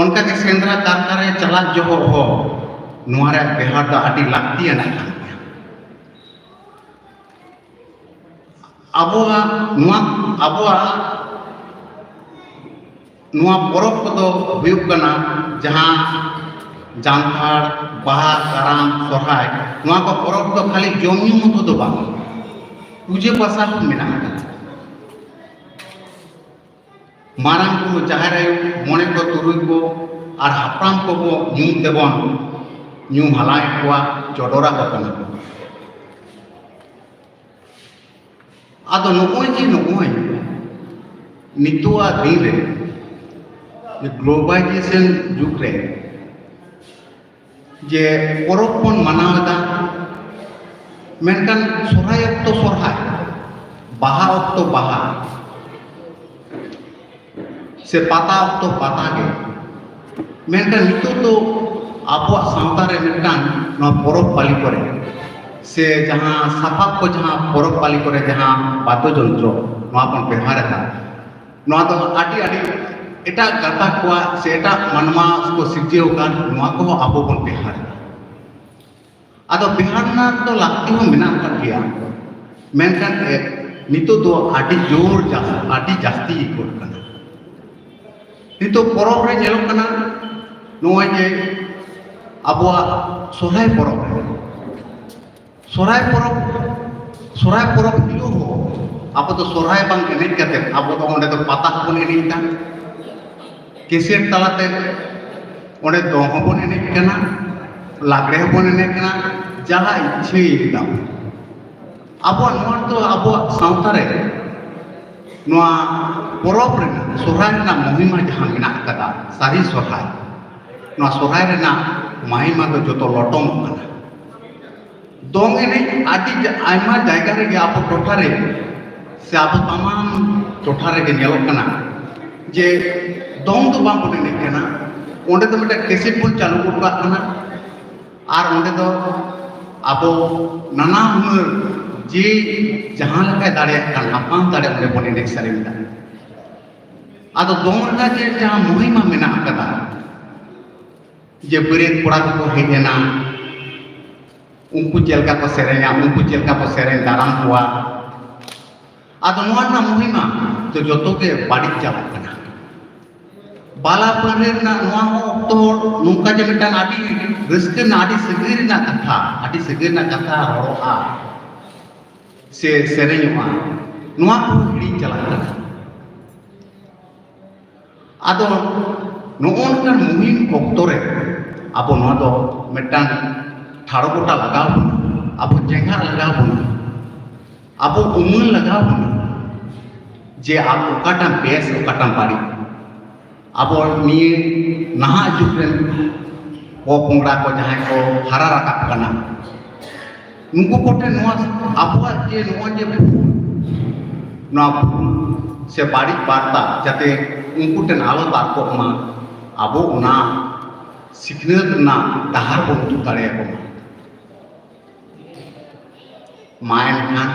ᱚᱱᱠᱟᱜᱮ ᱥᱮᱸᱫᱽᱨᱟ ᱠᱟᱨᱠᱟ ᱨᱮ ᱪᱟᱞᱟᱜ ᱡᱚᱦᱚᱜ ᱦᱚᱸ ᱱᱚᱣᱟ ᱨᱮᱭᱟᱜ ᱵᱮᱣᱦᱟᱨ ᱫᱚ ᱟᱹᱰᱤ ᱞᱟᱹᱠᱛᱤᱭᱟᱱᱟᱜ ᱠᱟᱱ ᱜᱮᱭᱟ᱾ ᱟᱵᱚᱣᱟᱜ ᱱᱚᱣᱟ, ᱟᱵᱚᱣᱟᱜ ᱱᱚᱣᱟ ᱯᱚᱨᱚᱵᱽ ᱠᱚᱫᱚ ᱦᱩᱭᱩᱜ ᱠᱟᱱᱟ ᱡᱟᱦᱟᱸ ᱡᱟᱱᱛᱷᱟᱲ, ᱵᱟᱦᱟ, ᱠᱟᱨᱟᱢ, ᱥᱚᱨᱦᱟᱭ, ᱱᱚᱣᱟ ᱠᱚ ᱯᱚᱨᱚᱵᱽ ᱫᱚ ᱠᱷᱟᱹᱞᱤ ᱡᱚᱢ ᱧᱩ ᱢᱚᱛᱚ ᱫᱚ ᱵᱟᱝ, ᱯᱩᱡᱟᱹ ᱯᱟᱥᱟ ᱦᱚᱸ ᱢᱮᱱᱟᱜ ᱟᱠᱟᱫᱟ᱾ ᱢᱟᱨᱟᱝ ᱵᱩᱨᱩ, ᱡᱟᱦᱮᱨ ᱟᱭᱳ, ᱢᱚᱬᱮ ᱠᱚ ᱛᱩᱨᱩᱭ ᱠᱚ ᱟᱨ ᱦᱟᱯᱲᱟᱢ ᱠᱚᱵᱚ ᱧᱩᱢ ᱛᱮᱵᱚᱱ ᱧᱩ ᱦᱟᱞᱟᱝ ᱮᱫ ᱠᱚᱣᱟ, ᱪᱚᱰᱚᱨ ᱟᱠᱚ ᱠᱟᱱᱟ ᱵᱚᱱ᱾ ᱟᱫᱚ ᱱᱚᱜᱼᱚᱭ ᱡᱮ ᱱᱚᱜᱼᱚᱭ ᱱᱤᱛᱚᱜᱟᱜ ᱫᱤᱱ ᱨᱮ ᱡᱮ globalization ᱡᱩᱜᱽ ᱨᱮ ᱡᱮ ᱯᱚᱨᱚᱵᱽ ᱵᱚᱱ ᱢᱟᱱᱟᱣ ᱮᱫᱟ, ᱢᱮᱱᱠᱷᱟᱱ ᱥᱚᱨᱦᱟᱭ ᱚᱠᱛᱚ ᱥᱚᱨᱦᱟᱭ, ᱵᱟᱦᱟ ᱚᱠᱛᱚ ᱵᱟᱦᱟ, ᱥᱮ ᱯᱟᱛᱟ ᱚᱠᱛᱚ ᱯᱟᱛᱟ ᱜᱮ᱾ ᱢᱮᱱᱠᱷᱟᱱ ᱱᱤᱛᱚᱜ ᱫᱚ ᱟᱵᱚᱣᱟᱜ ᱥᱟᱶᱛᱟ ᱨᱮ ᱢᱤᱫᱴᱟᱝ ᱱᱚᱣᱟ ᱯᱚᱨᱚᱵᱽ ᱯᱟᱹᱞᱤ ᱠᱚᱨᱮ ᱥᱮ ᱡᱟᱦᱟᱸ ᱥᱟᱯᱟᱵ ᱠᱚ, ᱡᱟᱦᱟᱸ ᱯᱚᱨᱚᱵᱽ ᱯᱟᱹᱞᱤ ᱠᱚᱨᱮ ᱡᱟᱦᱟᱸ ᱵᱟᱫᱽᱫᱚ ᱡᱚᱱᱛᱨᱚ ᱱᱚᱣᱟ ᱵᱚᱱ ᱵᱮᱣᱦᱟᱨ ᱮᱫᱟ, ᱱᱚᱣᱟ ᱫᱚ ᱟᱹᱰᱤ ᱟᱹᱰᱤ ᱮᱴᱟᱜ ᱜᱟᱛᱟᱠ ᱠᱚᱣᱟᱜ ᱥᱮ ᱮᱴᱟᱜ ᱢᱟᱱᱣᱟ ᱠᱚ ᱥᱤᱨᱡᱟᱹᱣ ᱟᱠᱟᱱ, ᱱᱚᱣᱟ ᱠᱚᱦᱚᱸ ᱟᱵᱚ ᱵᱚᱱ ᱵᱮᱣᱦᱟᱨ ᱮᱫᱟ᱾ ᱟᱫᱚ ᱵᱮᱣᱦᱟᱨ ᱨᱮᱱᱟᱜ ᱫᱚ ᱞᱟᱹᱠᱛᱤ ᱦᱚᱸ ᱢᱮᱱᱟᱜ ᱟᱠᱟᱫ ᱜᱮᱭᱟ, ᱢᱮᱱᱠᱷᱟᱱ ᱮ, ᱱᱤᱛᱚᱜ ᱫᱚ ᱟᱹᱰᱤ ᱡᱳᱨ ᱡᱟᱹᱥ-, ᱟᱹᱰᱤ ᱡᱟᱹᱥᱛᱤ ᱟᱹᱭᱠᱟᱹᱜ ᱠᱟᱱᱟ᱾ ᱱᱤᱛᱚᱜ ᱯᱚᱨᱚᱵᱽ ᱨᱮ ᱧᱮᱞᱚᱜ ᱠᱟᱱᱟ, ᱱᱚᱜᱼᱚᱭ ᱡᱮ ᱟᱵᱚᱣᱟᱜ ᱥᱚᱦᱨᱟᱭ ᱯᱚᱨᱚᱵᱽ ᱨᱮ, ᱥᱚᱦᱨᱟᱭ ᱯᱚᱨᱚᱵᱽ, ᱥᱚᱦᱨᱟᱭ ᱯᱚᱨᱚᱵᱽ ᱦᱤᱞᱳᱜ ᱦᱚᱸ ᱟᱵᱚ ᱫᱚ ᱥᱚᱦᱨᱟᱭ ᱵᱟᱝ ᱮᱱᱮᱡ ᱠᱟᱛᱮ ᱟᱵᱚ ᱫᱚ ᱚᱸᱰᱮ ᱫᱚ ᱯᱟᱛᱟ ᱦᱚᱸᱵᱚᱱ ᱮᱱᱮᱡ ᱮᱫᱟ, ᱠᱮᱥᱮᱴ ᱛᱟᱞᱟᱛᱮ ᱚᱸᱰᱮ ᱫᱚᱝ ᱦᱚᱸᱵᱚᱱ ᱮᱱᱮᱡ ᱠᱟᱱᱟ, ᱞᱟᱜᱽᱲᱮ ᱦᱚᱸᱵᱚᱱ ᱮᱱᱮᱡ ᱠᱟᱱᱟ, ᱡᱟᱦᱟᱸ ᱤᱪᱪᱷᱟᱹᱭ ᱮᱫᱟ᱾ ᱟᱵᱚᱣᱟᱜ ᱱᱚᱣᱟ ᱫᱚ ᱟᱵᱚᱣᱟᱜ ᱥᱟᱶᱛᱟ ᱨᱮ ᱱᱚᱣᱟ ᱯᱚᱨᱚᱵᱽ ᱨᱮᱱᱟᱜ, ᱥᱚᱦᱨᱟᱭ ᱨᱮᱱᱟᱜ ᱢᱚᱦᱤᱢᱟ ᱡᱟᱦᱟᱸ ᱢᱮᱱᱟᱜ ᱟᱠᱟᱫᱟ, ᱥᱟᱹᱨᱤ ᱥᱚᱦᱨᱟᱭ, ᱱᱚᱣᱟ ᱥᱚᱦᱨᱟᱭ ᱨᱮᱱᱟᱜ ᱢᱟᱦᱤᱢᱟ ᱫᱚ ᱡᱚᱛᱚ ᱞᱚᱴᱚᱢᱚᱜ ᱠᱟᱱᱟ᱾ ᱫᱚᱝ ᱮᱱᱮᱡ ᱟᱹᱰᱤ ᱡᱟ-, ᱟᱭᱢᱟ ᱡᱟᱭᱜᱟ ᱨᱮᱜᱮ ᱟᱵᱚ ᱴᱚᱴᱷᱟ ᱨᱮ ᱥᱮ ᱟᱵᱚ ᱛᱟᱢᱟᱢ ᱴᱚᱴᱷᱟ ᱨᱮᱜᱮ ᱧᱮᱞᱚᱜ ᱠᱟᱱᱟ ᱡᱮ ᱫᱚᱝ ᱫᱚ ᱵᱟᱝ ᱵᱚᱱ ᱮᱱᱮᱡ ᱠᱟᱱᱟ, ᱚᱸᱰᱮ ᱫᱚ ᱢᱤᱫᱴᱮᱱ ᱠᱮᱥᱮᱴ ᱵᱚᱱ ᱪᱟᱹᱞᱩ ᱜᱚᱫ ᱠᱟᱜ ᱠᱟᱱᱟ ᱟᱨ ᱚᱸᱰᱮ ᱫᱚ ᱟᱵᱚ ᱱᱟᱱᱟ ᱦᱩᱱᱟᱹᱨ ᱡᱮ ᱡᱟᱦᱟᱸ ᱞᱮᱠᱟᱭ ᱫᱟᱲᱮᱭᱟᱜ ᱠᱟᱱ ᱟᱯᱟᱱ ᱫᱟᱲᱮ ᱚᱸᱰᱮ ᱵᱚᱱ ᱮᱱᱮᱡ ᱥᱮᱨᱮᱧ ᱮᱫᱟ᱾ ᱟᱫᱚ ᱫᱚᱝ ᱨᱮᱱᱟᱜ ᱡᱮ ᱡᱟᱦᱟᱸ ᱢᱚᱦᱤᱢᱟ ᱢᱮᱱᱟᱜ ᱟᱠᱟᱫᱟ, ᱡᱮ ᱵᱟᱹᱨᱭᱟᱹᱛ ᱠᱚᱲᱟ ᱠᱚᱠᱚ ᱦᱮᱡ ᱮᱱᱟ, ᱩᱱᱠᱩ ᱪᱮᱫ ᱞᱮᱠᱟ ᱠᱚ ᱥᱮᱨᱮᱧᱟ, ᱩᱱᱠᱩ ᱪᱮᱫ ᱞᱮᱠᱟ ᱠᱚ ᱥᱮᱨᱮᱧ ᱫᱟᱨᱟᱢ ᱠᱚᱣᱟ᱾ ᱟᱫᱚ ᱱᱚᱣᱟ ᱨᱮᱱᱟᱜ ᱢᱚᱦᱤᱢᱟ ᱫᱚ ᱡᱚᱛᱚ ᱜᱮ ᱵᱟᱹᱲᱤᱡ ᱪᱟᱵᱟᱜ ᱠᱟᱱᱟ᱾ ᱵᱟᱞᱟ ᱯᱟᱹᱲᱦᱟᱹ ᱨᱮᱱᱟᱜ ᱱᱚᱣᱟ ᱦᱚᱸ ᱚᱠᱛᱚ ᱱᱚᱝᱠᱟ ᱡᱮ ᱢᱤᱫᱴᱟᱝ ᱟᱹᱰᱤ ᱨᱟᱹᱥᱠᱟᱹ ᱨᱮᱱᱟᱜ, ᱟᱹᱰᱤ ᱥᱟᱹᱜᱟᱹᱭ ᱨᱮᱱᱟᱜ ᱠᱟᱛᱷᱟ, ᱟᱹᱰᱤ ᱥᱟᱹᱜᱟᱹᱭ ᱨᱮᱱᱟᱜ ᱠᱟᱛᱷᱟ ᱨᱚᱲᱚᱜᱼᱟ ᱥᱮ ᱥᱮᱨᱮᱧᱚᱜᱼᱟ, ᱱᱚᱣᱟ ᱠᱚ ᱦᱤᱲᱤᱧ ᱪᱟᱞᱟᱜ ᱠᱟᱱᱟ᱾ ᱟᱫᱚ ᱱᱚᱜᱼᱚ ᱱᱚᱝᱠᱟᱱ ᱢᱩᱦᱤᱢ ᱚᱠᱛᱚ ᱨᱮ ᱟᱵᱚ ᱱᱚᱣᱟ ᱫᱚ ᱢᱤᱫᱴᱟᱝ ᱴᱷᱟᱲᱚ ᱜᱚᱴᱟ ᱞᱟᱜᱟᱣ ᱵᱚᱱᱟ, ᱟᱵᱚ ᱪᱮᱸᱜᱷᱟᱜ ᱞᱟᱜᱟᱣ ᱵᱚᱱᱟ᱾ ᱟᱵᱚ ᱩᱢᱟᱹᱱ ᱞᱟᱜᱟᱣ ᱵᱚᱱᱟ ᱡᱮ ᱟᱵᱚ ᱚᱠᱟᱴᱟᱜ ᱵᱮᱥ, ᱚᱠᱟᱴᱟᱜ ᱵᱟᱹᱲᱤᱡ᱾ ᱟᱵᱚ ᱱᱤᱭᱟᱹ ᱱᱟᱦᱟᱜ ᱡᱩᱜᱽ ᱨᱮᱱ ᱯᱚᱯᱚᱝᱲᱟ ᱠᱚ ᱡᱟᱦᱟᱸᱭ ᱠᱚ ᱦᱟᱨᱟ ᱨᱟᱠᱟᱵ ᱠᱟᱱᱟ, ᱩᱱᱠᱩ ᱠᱚᱴᱷᱮᱱ ᱱᱚᱣᱟ ᱟᱵᱚᱣᱟᱜ ᱡᱮ ᱱᱚᱜᱼᱚᱭ ᱡᱮ ᱵᱷᱩᱞ, ᱱᱚᱣᱟ ᱵᱷᱩᱞ ᱥᱮ ᱵᱟᱹᱲᱤᱡ ᱵᱟᱨᱛᱟ ᱡᱟᱛᱮ ᱩᱱᱠᱩ ᱴᱷᱮᱱ ᱟᱞᱚ ᱛᱟᱨᱠᱚᱜ ᱢᱟ, ᱟᱵᱚ ᱚᱱᱟ ᱥᱤᱠᱷᱱᱟᱹᱛ ᱨᱮᱱᱟᱜ ᱰᱟᱦᱟᱨ ᱵᱚᱱ ᱩᱫᱩᱜ ᱫᱟᱲᱮᱭᱟᱠᱚ ᱢᱟ᱾ ᱢᱟ ᱮᱱᱠᱷᱟᱱ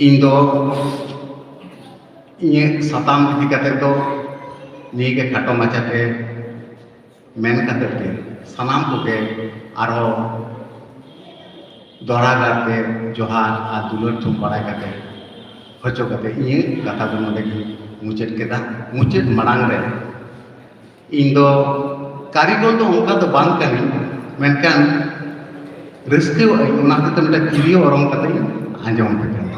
ᱤᱧ ᱫᱚ ᱤᱧᱟᱹᱜ ᱥᱟᱛᱟᱢ ᱤᱫᱤ ᱠᱟᱛᱮ ᱫᱚ ᱱᱤᱭᱟᱹ ᱜᱮ ᱠᱷᱟᱴᱚ ᱢᱟᱪᱷᱟᱛᱮ ᱢᱮᱱ ᱠᱟᱛᱮ ᱜᱮ ᱥᱟᱱᱟᱢ ᱠᱚᱜᱮ ᱟᱨᱦᱚᱸ ᱫᱚᱦᱲᱟ ᱜᱟᱨᱛᱮ ᱡᱚᱦᱟᱨ ᱟᱨ ᱫᱩᱞᱟᱹᱲ ᱛᱷᱩᱢ ᱵᱟᱲᱟᱭ ᱠᱟᱛᱮ ᱦᱚᱪᱚ ᱠᱟᱛᱮ ᱤᱧᱟᱹᱜ ᱠᱟᱛᱷᱟ ᱫᱚ ᱱᱚᱰᱮ ᱜᱮ ᱢᱩᱪᱟᱹᱫ ᱠᱮᱫᱟ᱾ ᱢᱩᱪᱟᱹᱫ ᱢᱟᱲᱟᱝ ᱨᱮ ᱤᱧ ᱫᱚ ᱠᱟᱹᱨᱤᱜᱚᱞ ᱫᱚ ᱚᱱᱠᱟ ᱫᱚ ᱵᱟᱝ ᱠᱟᱹᱱᱟᱹᱧ, ᱢᱮᱱᱠᱷᱟᱱ ᱨᱟᱹᱥᱠᱟᱹᱣᱟᱜ ᱟᱹᱧ, ᱚᱱᱟ ᱦᱚᱛᱮᱡ ᱛᱮ ᱢᱤᱫᱴᱟᱝ ᱛᱤᱨᱭᱳ ᱚᱨᱚᱝ ᱠᱟᱛᱮ ᱤᱧ ᱟᱸᱡᱚᱢ ᱟᱯᱮ ᱠᱟᱱᱟ᱾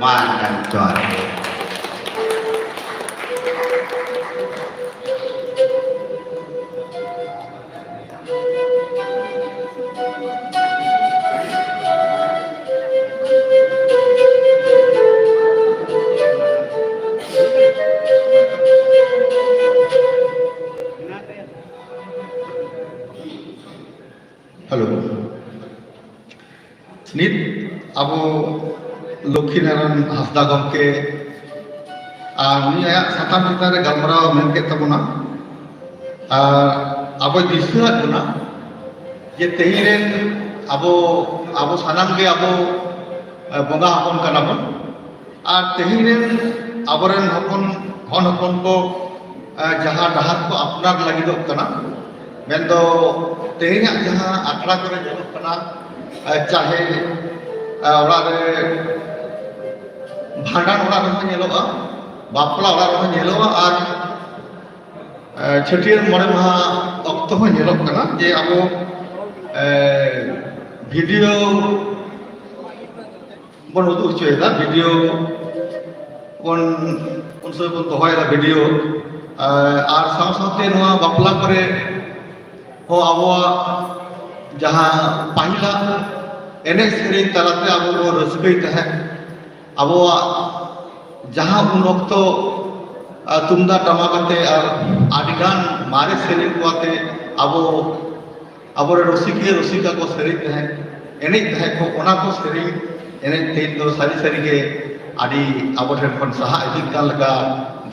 ᱢᱟ ᱮᱱᱠᱷᱟᱱ ᱡᱚᱦᱟᱨ ᱜᱮ᱾ ᱦᱮᱞᱳ᱾ ᱱᱤᱛ ᱟᱵᱚ ᱞᱚᱠᱠᱷᱤ ᱱᱟᱨᱟᱭᱚᱱ ᱦᱟᱸᱥᱫᱟ ᱜᱚᱢᱠᱮ ᱟᱨ ᱩᱱᱤ ᱟᱭᱟᱜ ᱥᱟᱛᱟᱢ ᱪᱮᱛᱟᱱ ᱨᱮ ᱜᱟᱞᱢᱟᱨᱟᱣ ᱢᱮᱱ ᱠᱮᱫ ᱛᱟᱵᱚᱱᱟ᱾ ᱟᱨ ᱟᱵᱚᱭ ᱫᱤᱥᱟᱹᱣᱟᱫ ᱵᱚᱱᱟ ᱡᱮ ᱛᱮᱦᱮᱧ ᱨᱮᱱ ᱟᱵᱚ, ᱟᱵᱚ ᱥᱟᱱᱟᱢ ᱜᱮ ᱟᱵᱚ, ᱮ, ᱵᱚᱸᱜᱟ ᱦᱚᱯᱚᱱ ᱠᱟᱱᱟ ᱵᱚᱱ᱾ ᱟᱨ ᱛᱮᱦᱮᱧ ᱨᱮᱱ ᱟᱵᱚᱨᱮᱱ ᱦᱚᱯᱚᱱ, ᱦᱚᱱ ᱦᱚᱯᱚᱱ ᱠᱚ, ᱮ, ᱡᱟᱦᱟᱸ ᱰᱟᱦᱟᱨ ᱠᱚ ᱟᱯᱱᱟᱨ ᱞᱟᱹᱜᱤᱫᱚᱜ ᱠᱟᱱᱟ, ᱢᱮᱱᱫᱚ ᱛᱮᱦᱮᱧᱟᱜ ᱡᱟᱦᱟᱸ ᱟᱠᱷᱲᱟ ᱠᱚᱨᱮ ᱧᱮᱞᱚᱜ ᱠᱟᱱᱟ, ᱮ, ᱪᱟᱦᱮ, ᱮ, ᱚᱲᱟᱜ ᱨᱮ ᱵᱷᱟᱸᱰᱟᱱ ᱚᱲᱟᱜ ᱨᱮᱦᱚᱸ ᱧᱮᱞᱚᱜᱼᱟ, ᱵᱟᱯᱞᱟ ᱚᱲᱟᱜ ᱨᱮᱦᱚᱸ ᱧᱮᱞᱚᱜᱼᱟ, ᱟᱨ, ᱮ, ᱪᱷᱟᱹᱴᱭᱟᱹᱨ ᱢᱚᱬᱮ ᱢᱟᱦᱟ ᱚᱠᱛᱚ ᱦᱚᱸ ᱧᱮᱞᱚᱜ ᱠᱟᱱᱟ ᱡᱮ ᱟᱵᱚ, ᱮ, ᱵᱷᱤᱰᱤᱭᱳ ᱵᱚᱱ ᱩᱫᱩᱜ ᱦᱚᱪᱚᱭᱮᱫᱟ, ᱵᱷᱤᱰᱤᱭᱳ ᱵᱚᱱ ᱩᱱ ᱥᱚᱢᱚᱭ ᱵᱚᱱ ᱫᱚᱦᱚᱭᱮᱫᱟ ᱵᱷᱤᱰᱤᱭᱳ᱾ ᱟᱨ ᱥᱟᱶ ᱥᱟᱶᱛᱮ ᱱᱚᱣᱟ ᱵᱟᱯᱞᱟ ᱠᱚᱨᱮ ᱦᱚᱸ ᱟᱵᱚᱣᱟᱜ ᱡᱟᱦᱟᱸ ᱯᱟᱹᱦᱤᱞᱟᱜ ᱮᱱᱮᱡ ᱥᱮᱨᱮᱧ ᱛᱟᱞᱟᱛᱮ ᱟᱵᱚ ᱵᱚᱱ ᱨᱟᱹᱥᱠᱟᱹᱭ ᱛᱟᱦᱮᱸᱫ, ᱟᱵᱚᱣᱟᱜ ᱡᱟᱦᱟᱸ ᱩᱱ ᱚᱠᱛᱚ, ᱟᱨ ᱛᱩᱢᱫᱟᱜ ᱴᱟᱢᱟᱠ ᱟᱛᱮ ᱟᱨ ᱟᱹᱰᱤᱜᱟᱱ ᱢᱟᱨᱮ ᱥᱮᱨᱮᱧ ᱠᱚ ᱟᱛᱮ ᱟᱵᱚ, ᱟᱵᱚᱨᱮᱱ ᱨᱩᱥᱤᱠᱤᱭᱟᱹ ᱨᱩᱥᱤᱠᱟ ᱠᱚ ᱥᱮᱨᱮᱧ ᱛᱟᱦᱮᱸᱫ, ᱮᱱᱮᱡ ᱛᱟᱦᱮᱸᱫ ᱠᱚ, ᱚᱱᱟ ᱠᱚ ᱥᱮᱨᱮᱧ ᱮᱱᱮᱡ ᱛᱮᱦᱮᱧ ᱫᱚ ᱥᱟᱹᱨᱤ ᱥᱟᱹᱨᱤ ᱜᱮ ᱟᱹᱰᱤ ᱟᱵᱚ ᱴᱷᱮᱱ ᱠᱷᱚᱱ ᱥᱟᱦᱟ ᱤᱫᱤᱜ ᱠᱟᱱ ᱞᱮᱠᱟ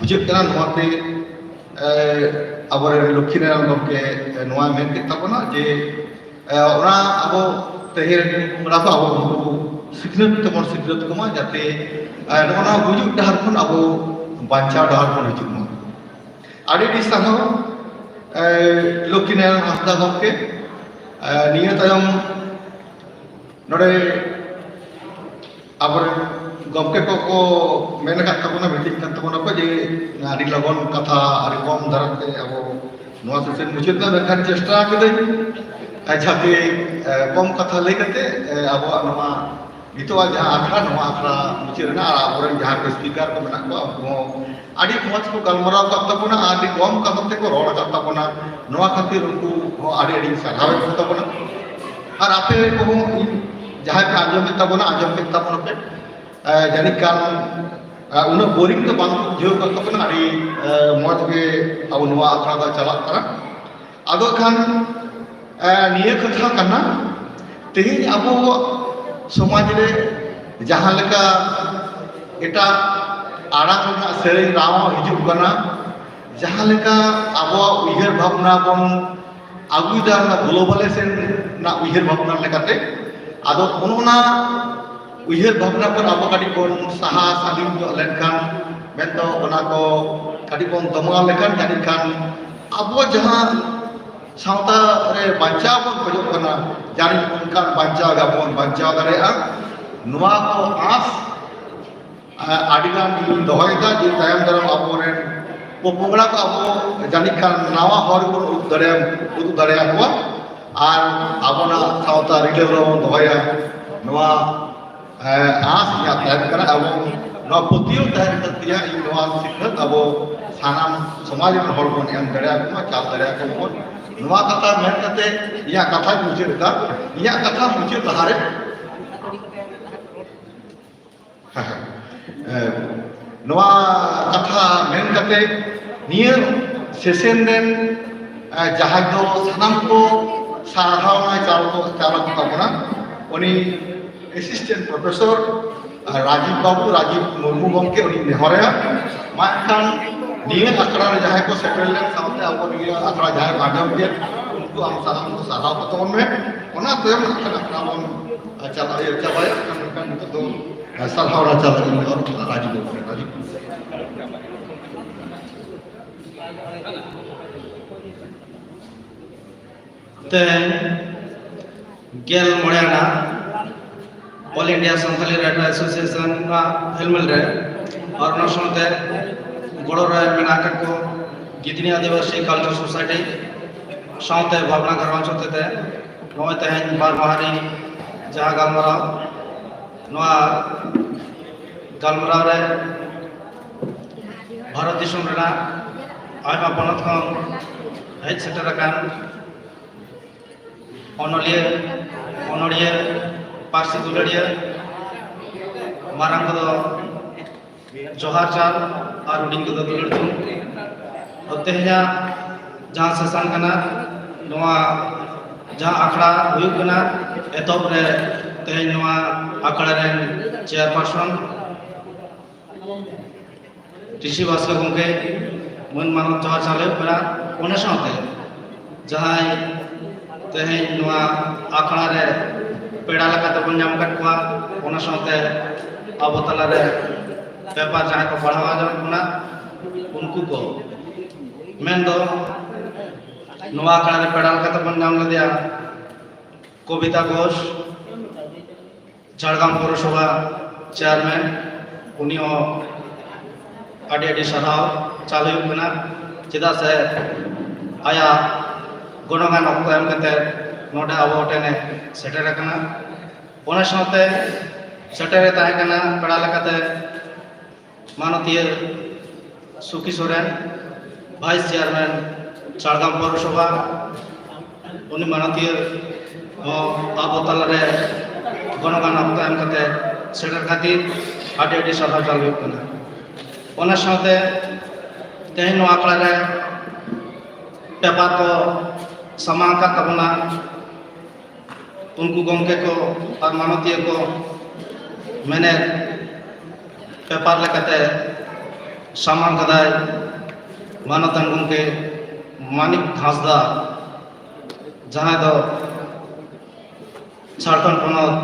ᱵᱩᱡᱷᱟᱹᱜ ᱠᱟᱱᱟ᱾ ᱱᱚᱣᱟᱛᱮ, ᱮ, ᱟᱵᱚᱨᱮᱱ ᱞᱚᱠᱠᱷᱤ ᱱᱟᱨᱟᱭᱚᱱ ᱜᱚᱢᱠᱮ, ᱮ, ᱱᱚᱣᱟ ᱢᱮᱱ ᱠᱮᱫ ᱛᱟᱵᱚᱱᱟ ᱡᱮ, ᱮ, ᱚᱱᱟ ᱟᱵᱚ ᱛᱮᱦᱮᱧ ᱨᱮᱱ ᱠᱚᱲᱟ ᱠᱚ ᱟᱵᱚ ᱩᱱᱠᱩ ᱥᱤᱠᱷᱱᱟᱹᱛ ᱛᱮᱵᱚᱱ ᱥᱤᱠᱷᱱᱟᱹᱛ ᱠᱚᱢᱟ, ᱡᱟᱛᱮ, ᱮ, ᱱᱚᱜᱼᱚ ᱱᱚᱣᱟ ᱜᱩᱡᱩᱜ ᱰᱟᱦᱟᱨ ᱠᱷᱚᱱ ᱟᱵᱚ ᱵᱟᱧᱪᱟᱣ ᱰᱟᱦᱟᱨ ᱵᱚᱱ ᱦᱤᱡᱩᱜ ᱢᱟ᱾ ᱟᱹᱰᱤ ᱟᱹᱰᱤ ᱥᱟᱨᱦᱟᱣ, ᱮ, ᱞᱚᱠᱠᱷᱤ ᱱᱟᱨᱟᱭᱚᱱ ᱦᱟᱸᱥᱫᱟ ᱜᱚᱢᱠᱮ᱾ ᱮ, ᱱᱤᱭᱟᱹ ᱛᱟᱭᱚᱢ ᱱᱚᱰᱮ ᱟᱵᱚᱨᱮᱱ ᱜᱚᱢᱠᱮ ᱠᱚᱠᱚ ᱢᱮᱱ ᱟᱠᱟᱫ ᱛᱟᱵᱚᱱᱟ, ᱢᱤᱛᱟᱹᱧ ᱠᱟᱱ ᱛᱟᱵᱚᱱᱟ ᱠᱚ ᱡᱮ ᱟᱹᱰᱤ ᱞᱚᱜᱚᱱ ᱠᱟᱛᱷᱟ, ᱟᱹᱰᱤ ᱠᱚᱢ ᱫᱷᱟᱨᱟ ᱛᱮ ᱟᱵᱚ ᱱᱚᱣᱟ ᱥᱮᱥᱚᱱ ᱢᱩᱪᱟᱹᱫ ᱮᱫᱟ, ᱢᱮᱱᱠᱷᱟᱱ ᱪᱮᱥᱴᱟ ᱠᱟᱹᱫᱟᱹᱧ, ᱮ, ᱡᱟᱛᱮ, ᱮ, ᱠᱚᱢ ᱠᱟᱛᱷᱟ ᱞᱟᱹᱭ ᱠᱟᱛᱮ, ᱮ, ᱟᱵᱚᱣᱟᱜ ᱱᱚᱣᱟ ᱱᱤᱛᱚᱜ ᱡᱟᱦᱟᱸ ᱟᱠᱷᱲᱟ, ᱱᱚᱣᱟ ᱟᱠᱷᱲᱟ ᱢᱩᱪᱟᱹᱫ ᱨᱮᱱᱟᱜ ᱟᱨ ᱟᱵᱚᱨᱮᱱ ᱡᱟᱦᱟᱸ ᱠᱚ speaker ᱠᱚ ᱢᱮᱱᱟᱜ ᱠᱚᱣᱟ, ᱩᱱᱠᱩ ᱦᱚᱸ ᱟᱹᱰᱤ ᱢᱚᱡᱽ ᱠᱚ ᱜᱟᱞᱢᱟᱨᱟᱣ ᱟᱠᱟᱫ ᱛᱟᱵᱚᱱᱟ ᱟᱨ ᱟᱹᱰᱤ ᱠᱚᱢ ᱠᱟᱛᱷᱟ ᱛᱮᱠᱚ ᱨᱚᱲ ᱟᱠᱟᱫ ᱛᱟᱵᱚᱱᱟ᱾ ᱱᱚᱣᱟ ᱠᱷᱟᱹᱛᱤᱨ ᱩᱱᱠᱩ ᱦᱚᱸ ᱟᱹᱰᱤ ᱟᱹᱰᱤ ᱥᱟᱨᱦᱟᱣ ᱮᱢ ᱛᱟᱵᱚᱱᱟ᱾ ᱟᱨ ᱟᱯᱮ ᱠᱚᱦᱚᱸ ᱤᱧ ᱡᱟᱦᱟᱸᱭ ᱯᱮ ᱟᱸᱡᱚᱢᱮᱫ ᱛᱟᱵᱚᱱᱟ, ᱟᱸᱡᱚᱢ ᱠᱮᱫ ᱛᱟᱵᱚᱱᱟ ᱯᱮ, ᱮ, ᱡᱟᱹᱱᱤᱡ ᱠᱷᱟᱱ, ᱮ, ᱩᱱᱟᱹᱜ boring ᱫᱚ ᱵᱟᱝ ᱵᱩᱡᱷᱟᱹᱣ ᱠᱟᱱ ᱛᱟᱵᱚᱱᱟ᱾ ᱟᱹᱰᱤ, ᱮ, ᱢᱚᱡᱽ ᱜᱮ ᱟᱵᱚ ᱱᱚᱣᱟ ᱟᱠᱷᱲᱟ ᱫᱚ ᱪᱟᱞᱟᱜ ᱠᱟᱱᱟ᱾ ᱟᱫᱚ ᱠᱷᱟᱱ, ᱮ, ᱱᱤᱭᱟᱹ ᱠᱟᱛᱷᱟ ᱠᱟᱱᱟ, ᱛᱮᱦᱮᱧ ᱟᱵᱚ ᱥᱚᱢᱟᱡᱽ ᱨᱮ ᱡᱟᱦᱟᱸ ᱞᱮᱠᱟ ᱮᱴᱟᱜ ᱟᱲᱟᱝ ᱨᱮᱱᱟᱜ ᱥᱮᱨᱮᱧ ᱨᱟᱦᱟ ᱦᱤᱡᱩᱜ ᱠᱟᱱᱟ, ᱡᱟᱦᱟᱸ ᱞᱮᱠᱟ ᱟᱵᱚᱣᱟᱜ ᱩᱭᱦᱟᱹᱨ ᱵᱷᱟᱵᱽᱱᱟ ᱵᱚᱱ ᱟᱹᱜᱩᱭᱮᱫᱟ, ᱚᱱᱟ globalization ᱨᱮᱱᱟᱜ ᱩᱭᱦᱟᱹᱨ ᱵᱷᱟᱵᱽᱱᱟ ᱞᱮᱠᱟᱛᱮ᱾ ᱟᱫᱚ ᱚᱱᱟ ᱩᱭᱦᱟᱹᱨ ᱵᱷᱟᱵᱽᱱᱟ ᱠᱷᱚᱱ ᱟᱵᱚ ᱠᱟᱹᱴᱤᱡ ᱵᱚᱱ ᱥᱟᱦᱟ ᱥᱟᱺᱜᱤᱧ ᱧᱚᱜ ᱞᱮᱱᱠᱷᱟᱱ, ᱢᱮᱱᱫᱚ ᱚᱱᱟ ᱠᱚ ᱠᱟᱹᱴᱤᱡ ᱵᱚᱱ ᱫᱚᱢᱟᱣ ᱞᱮᱠᱷᱟᱱ, ᱡᱟᱹᱱᱤᱡ ᱠᱷᱟᱱ ᱟᱵᱚ ᱡᱟᱦᱟᱸ ᱥᱟᱶᱛᱟ ᱨᱮ ᱵᱟᱧᱪᱟᱣ ᱵᱚᱱ ᱠᱷᱚᱡᱚᱜ ᱠᱟᱱᱟ, ᱡᱟᱹᱱᱤᱡ ᱚᱱᱠᱟᱱ ᱵᱟᱧᱪᱟᱣ ᱜᱮᱵᱚᱱ ᱵᱟᱧᱪᱟᱣ ᱫᱟᱲᱮᱭᱟᱜᱼᱟ᱾ ᱱᱚᱣᱟ ᱠᱚ ᱟᱸᱥ, ᱟ-, ᱟᱹᱰᱤᱜᱟᱱ ᱤᱧ ᱫᱚᱦᱚᱭᱮᱫᱟ ᱡᱮ ᱛᱟᱭᱚᱢ ᱫᱟᱨᱟᱢ ᱟᱵᱚᱨᱮᱱ ᱯᱚᱯᱚᱝᱲᱟ ᱠᱚ ᱟᱵᱚ ᱡᱟᱹᱱᱤᱡ ᱠᱷᱟᱱ ᱱᱟᱣᱟ ᱦᱚᱨ ᱵᱚᱱ ᱩᱫᱩᱜ ᱫᱟᱲᱮᱭᱟ-, ᱩᱫᱩᱜ ᱫᱟᱲᱮᱭᱟᱠᱚᱣᱟ ᱟᱨ ᱟᱵᱚᱱᱟᱜ ᱥᱟᱶᱛᱟ ᱨᱤᱞᱟᱹᱢᱟᱞᱟ ᱵᱚᱱ ᱫᱚᱦᱚᱭᱟ᱾ ᱱᱚᱣᱟ ᱮ, ᱟᱸᱥ ᱤᱧᱟᱹᱜ ᱛᱟᱦᱮᱱ ᱠᱟᱱᱟ, ᱟᱵᱚ ᱱᱚᱣᱟ ᱯᱟᱹᱛᱭᱟᱹᱣ ᱛᱟᱦᱮᱱ ᱠᱟᱱ ᱛᱤᱧᱟᱹ, ᱤᱧ ᱱᱚᱣᱟ ᱥᱤᱠᱷᱱᱟᱹᱛ ᱟᱵᱚ ᱥᱟᱱᱟᱢ ᱥᱚᱢᱟᱡᱽ ᱨᱮᱱ ᱦᱚᱲ ᱵᱚᱱ ᱮᱢ ᱫᱟᱲᱮᱭᱟᱠᱚ ᱢᱟ, ᱪᱟᱞ ᱫᱟᱲᱮᱭᱟᱠᱚ ᱵᱚᱱ᱾ ᱱᱚᱣᱟ ᱠᱟᱛᱷᱟ ᱢᱮᱱ ᱠᱟᱛᱮ ᱤᱧᱟᱹᱜ ᱠᱟᱛᱷᱟᱧ ᱢᱩᱪᱟᱹᱫ ᱮᱫᱟ᱾ ᱤᱧᱟᱹᱜ ᱠᱟᱛᱷᱟ ᱢᱩᱪᱟᱹᱫ ᱞᱟᱦᱟᱨᱮ ᱮ, ᱱᱚᱣᱟ ᱠᱟᱛᱷᱟ ᱢᱮᱱ ᱠᱟᱛᱮ ᱱᱤᱭᱟᱹ session ᱨᱮᱱ, ᱮ, ᱡᱟᱦᱟᱸᱭ ᱫᱚ ᱥᱟᱱᱟᱢ ᱠᱚ ᱥᱟᱨᱦᱟᱣ ᱮ ᱪᱟᱞ ᱠᱚ, ᱪᱟᱞ ᱟᱠᱚ ᱛᱟᱵᱚᱱᱟ, ᱩᱱᱤ assistant professor ᱨᱟᱡᱤᱵ ᱵᱟᱵᱩ, ᱨᱟᱡᱤᱵ ᱢᱩᱨᱢᱩ ᱜᱚᱢᱠᱮ, ᱩᱱᱤ ᱱᱮᱦᱚᱨᱟᱭᱟ᱾ ᱢᱟ ᱮᱱᱠᱷᱟᱱ ᱱᱤᱭᱟᱹ ᱟᱠᱷᱲᱟ ᱨᱮ ᱡᱟᱦᱟᱸᱭ ᱠᱚ ᱥᱮᱴᱮᱨ ᱞᱮᱱ ᱥᱟᱶᱛᱮ ᱟᱵᱚ ᱱᱤᱭᱟᱹ ᱟᱠᱷᱲᱟ ᱡᱟᱦᱟᱸᱭ ᱠᱚ ᱟᱸᱡᱚᱢ ᱠᱮᱫ, ᱩᱱᱠᱩ ᱟᱢ ᱥᱟᱱᱟᱢ ᱠᱚ ᱥᱟᱨᱦᱟᱣ ᱠᱚ ᱛᱟᱵᱚᱱ ᱢᱮ᱾ ᱚᱱᱟ ᱛᱟᱭᱚᱢ ᱱᱟᱜ ᱠᱷᱟᱱ ᱟᱠᱷᱲᱟ ᱵᱚᱱ ᱪᱟᱞᱟᱜ, ᱤᱭᱟᱹ, ᱪᱟᱵᱟᱭᱟ᱾ ᱢᱮᱱᱠᱷᱟᱱ ᱱᱤᱛᱚᱜ ᱫᱚ ᱥᱟᱨᱦᱟᱣ ᱨᱟᱪᱟ ᱞᱟᱹᱜᱤᱫ ᱱᱮᱦᱚᱨ ᱠᱟᱱᱟ ᱨᱟᱡᱤᱵ ᱵᱟᱵᱩ ᱴᱷᱮᱱ᱾ ᱨᱟᱡᱤᱵ᱾ ᱛᱮᱦᱮᱧ ᱜᱮᱞ ᱢᱚᱬᱮ ᱟᱱᱟᱜ All India Santali Writer Association ᱟᱜ ᱦᱮᱞᱢᱮᱞ ᱨᱮ ᱟᱨ ᱚᱱᱟ ᱥᱟᱶᱛᱮ ᱜᱚᱲᱚ ᱨᱮ ᱢᱮᱱᱟᱜ ᱟᱠᱟᱫ ᱠᱚ ᱜᱤᱫᱷᱱᱤ ᱟᱹᱫᱤᱵᱟᱹᱥᱤ Culture Society ᱥᱟᱶᱛᱮ ᱵᱷᱟᱵᱽᱱᱟ ᱜᱷᱟᱨᱚᱸᱡᱽ ᱦᱚᱛᱮᱛᱮ ᱱᱚᱜᱼᱚᱭ ᱛᱮᱦᱮᱧ ᱵᱟᱨ ᱢᱟᱦᱟ ᱨᱤᱧ ᱡᱟᱦᱟᱸ ᱜᱟᱞᱢᱟᱨᱟᱣ ᱱᱚᱣᱟ ᱜᱟᱞᱢᱟᱨᱟᱣ ᱨᱮ ᱵᱷᱟᱨᱚᱛ ᱫᱤᱥᱚᱢ ᱨᱮᱱᱟᱜ ᱟᱭᱢᱟ ᱯᱚᱱᱚᱛ ᱠᱷᱚᱱ ᱦᱮᱡ ᱥᱮᱴᱮᱨ ᱟᱠᱟᱱ ᱚᱱᱚᱞᱤᱭᱟᱹ, ᱚᱱᱚᱲᱦᱤᱭᱟᱹ, ᱯᱟᱹᱨᱥᱤ ᱫᱩᱞᱟᱹᱲᱤᱭᱟᱹ, ᱢᱟᱨᱟᱝ ᱠᱚᱫᱚ ᱡᱚᱦᱟᱨ ᱪᱟᱞ ᱟᱨ ᱦᱩᱰᱤᱧ ᱠᱚᱫᱚ ᱫᱩᱞᱟᱹᱲ ᱫᱩᱞ᱾ ᱛᱚ, ᱛᱮᱦᱮᱧᱟᱜ ᱡᱟᱦᱟᱸ ᱥᱮᱥᱚᱱ ᱠᱟᱱᱟ, ᱱᱚᱣᱟ ᱡᱟᱦᱟᱸ ᱟᱠᱷᱲᱟ ᱦᱩᱭᱩᱜ ᱠᱟᱱᱟ, ᱮᱛᱚᱦᱚᱵ ᱨᱮ ᱛᱮᱦᱮᱧ ᱱᱚᱣᱟ ᱟᱠᱷᱲᱟ ᱨᱮᱱ ᱪᱮᱭᱟᱨᱯᱟᱨᱥᱚᱱ ᱴᱤᱥᱤ ᱵᱟᱥᱠᱮ ᱜᱚᱢᱠᱮ ᱢᱟᱹᱱ ᱢᱟᱱᱚᱛ ᱡᱚᱦᱟᱨ ᱪᱟᱞ ᱦᱩᱭᱩᱜ ᱠᱟᱱᱟ᱾ ᱚᱱᱟ ᱥᱟᱶᱛᱮ ᱡᱟᱦᱟᱸᱭ ᱛᱮᱦᱮᱧ ᱱᱚᱣᱟ ᱟᱠᱷᱲᱟ ᱨᱮ ᱯᱮᱲᱟ ᱞᱮᱠᱟᱛᱮ ᱵᱚᱱ ᱧᱟᱢ ᱟᱠᱟᱫ ᱠᱚᱣᱟ, ᱚᱱᱟ ᱥᱟᱶᱛᱮ ᱟᱵᱚ ᱛᱟᱞᱟᱨᱮ ᱯᱮᱯᱟᱨ ᱡᱟᱦᱟᱸᱭ ᱠᱚ ᱯᱟᱲᱦᱟᱣ ᱟᱸᱡᱚᱢ ᱠᱟᱱᱟ, ᱩᱱᱠᱩ ᱠᱚ, ᱢᱮᱱᱫᱚ ᱱᱚᱣᱟ ᱟᱠᱷᱲᱟ ᱨᱮ ᱯᱮᱲᱟ ᱞᱮᱠᱟᱛᱮ ᱵᱚᱱ ᱧᱟᱢ ᱞᱮᱫᱮᱭᱟ ᱠᱚᱵᱤᱛᱟ ᱜᱷᱳᱥ, ᱡᱷᱟᱲᱜᱨᱟᱢ ᱯᱳᱣᱨᱚᱥᱚᱵᱷᱟ ᱪᱮᱭᱟᱨᱢᱮᱱ, ᱩᱱᱤ ᱦᱚᱸ ᱟᱹᱰᱤ ᱟᱹᱰᱤ ᱥᱟᱨᱦᱟᱣ ᱪᱟᱞ ᱦᱩᱭᱩᱜ ᱠᱟᱱᱟ, ᱪᱮᱫᱟᱜ ᱥᱮ ᱟᱭᱟᱜ ᱜᱚᱱᱚᱝᱟᱱ ᱚᱠᱛᱚ ᱮᱢ ᱠᱟᱛᱮ ᱱᱚᱰᱮ ᱟᱵᱚ ᱴᱷᱮᱱᱮ ᱥᱮᱴᱮᱨ ᱟᱠᱟᱱᱟ᱾ ᱚᱱᱟ ᱥᱟᱶᱛᱮ ᱥᱮᱴᱮᱨᱮ ᱛᱟᱦᱮᱸ ᱠᱟᱱᱟ ᱯᱮᱲᱟ ᱞᱮᱠᱟᱛᱮ ᱢᱟᱱᱚᱛᱤᱭᱟᱹ ᱥᱩᱠᱤ ᱥᱚᱨᱮᱱ, ᱵᱷᱟᱭᱤᱥ ᱪᱮᱭᱟᱨᱢᱮᱱ ᱡᱷᱟᱲᱜᱨᱟᱢ ᱯᱳᱣᱨᱚᱥᱚᱵᱷᱟ, ᱩᱱᱤ ᱢᱟᱱᱚᱛᱤᱭᱟᱹ ᱦᱚᱸ ᱟᱵᱚ ᱛᱟᱞᱟᱨᱮ ᱜᱚᱱᱚᱝᱟᱱ ᱚᱠᱛᱚ ᱮᱢ ᱠᱟᱛᱮ ᱥᱮᱴᱮᱨ ᱠᱷᱟᱹᱛᱤᱨ ᱟᱹᱰᱤ ᱟᱹᱰᱤ ᱥᱟᱨᱦᱟᱣ ᱪᱟᱞ ᱦᱩᱭᱩᱜ ᱠᱟᱱᱟ᱾ ᱚᱱᱟ ᱥᱟᱶᱛᱮ ᱛᱮᱦᱮᱧ ᱱᱚᱣᱟ ᱟᱠᱷᱲᱟ ᱨᱮ ᱯᱮᱯᱟᱨ ᱠᱚ ᱥᱟᱢᱟᱝ ᱟᱠᱟᱫ ᱛᱟᱵᱚᱱᱟ ᱩᱱᱠᱩ ᱜᱚᱢᱠᱮ ᱠᱚ ᱟᱨ ᱢᱟᱱᱚᱛᱤᱭᱟᱹ ᱠᱚ ᱢᱮᱱᱮᱫ ᱯᱮᱯᱟᱨ ᱞᱮᱠᱟᱛᱮ ᱥᱟᱢᱟᱝ ᱠᱟᱫᱟᱭ ᱢᱟᱱᱚᱛᱟᱱ ᱜᱚᱢᱠᱮ ᱢᱟᱱᱤᱠ ᱦᱟᱸᱥᱫᱟ, ᱡᱟᱦᱟᱸᱭ ᱫᱚ ᱡᱷᱟᱲᱠᱷᱚᱸᱰ ᱯᱚᱱᱚᱛ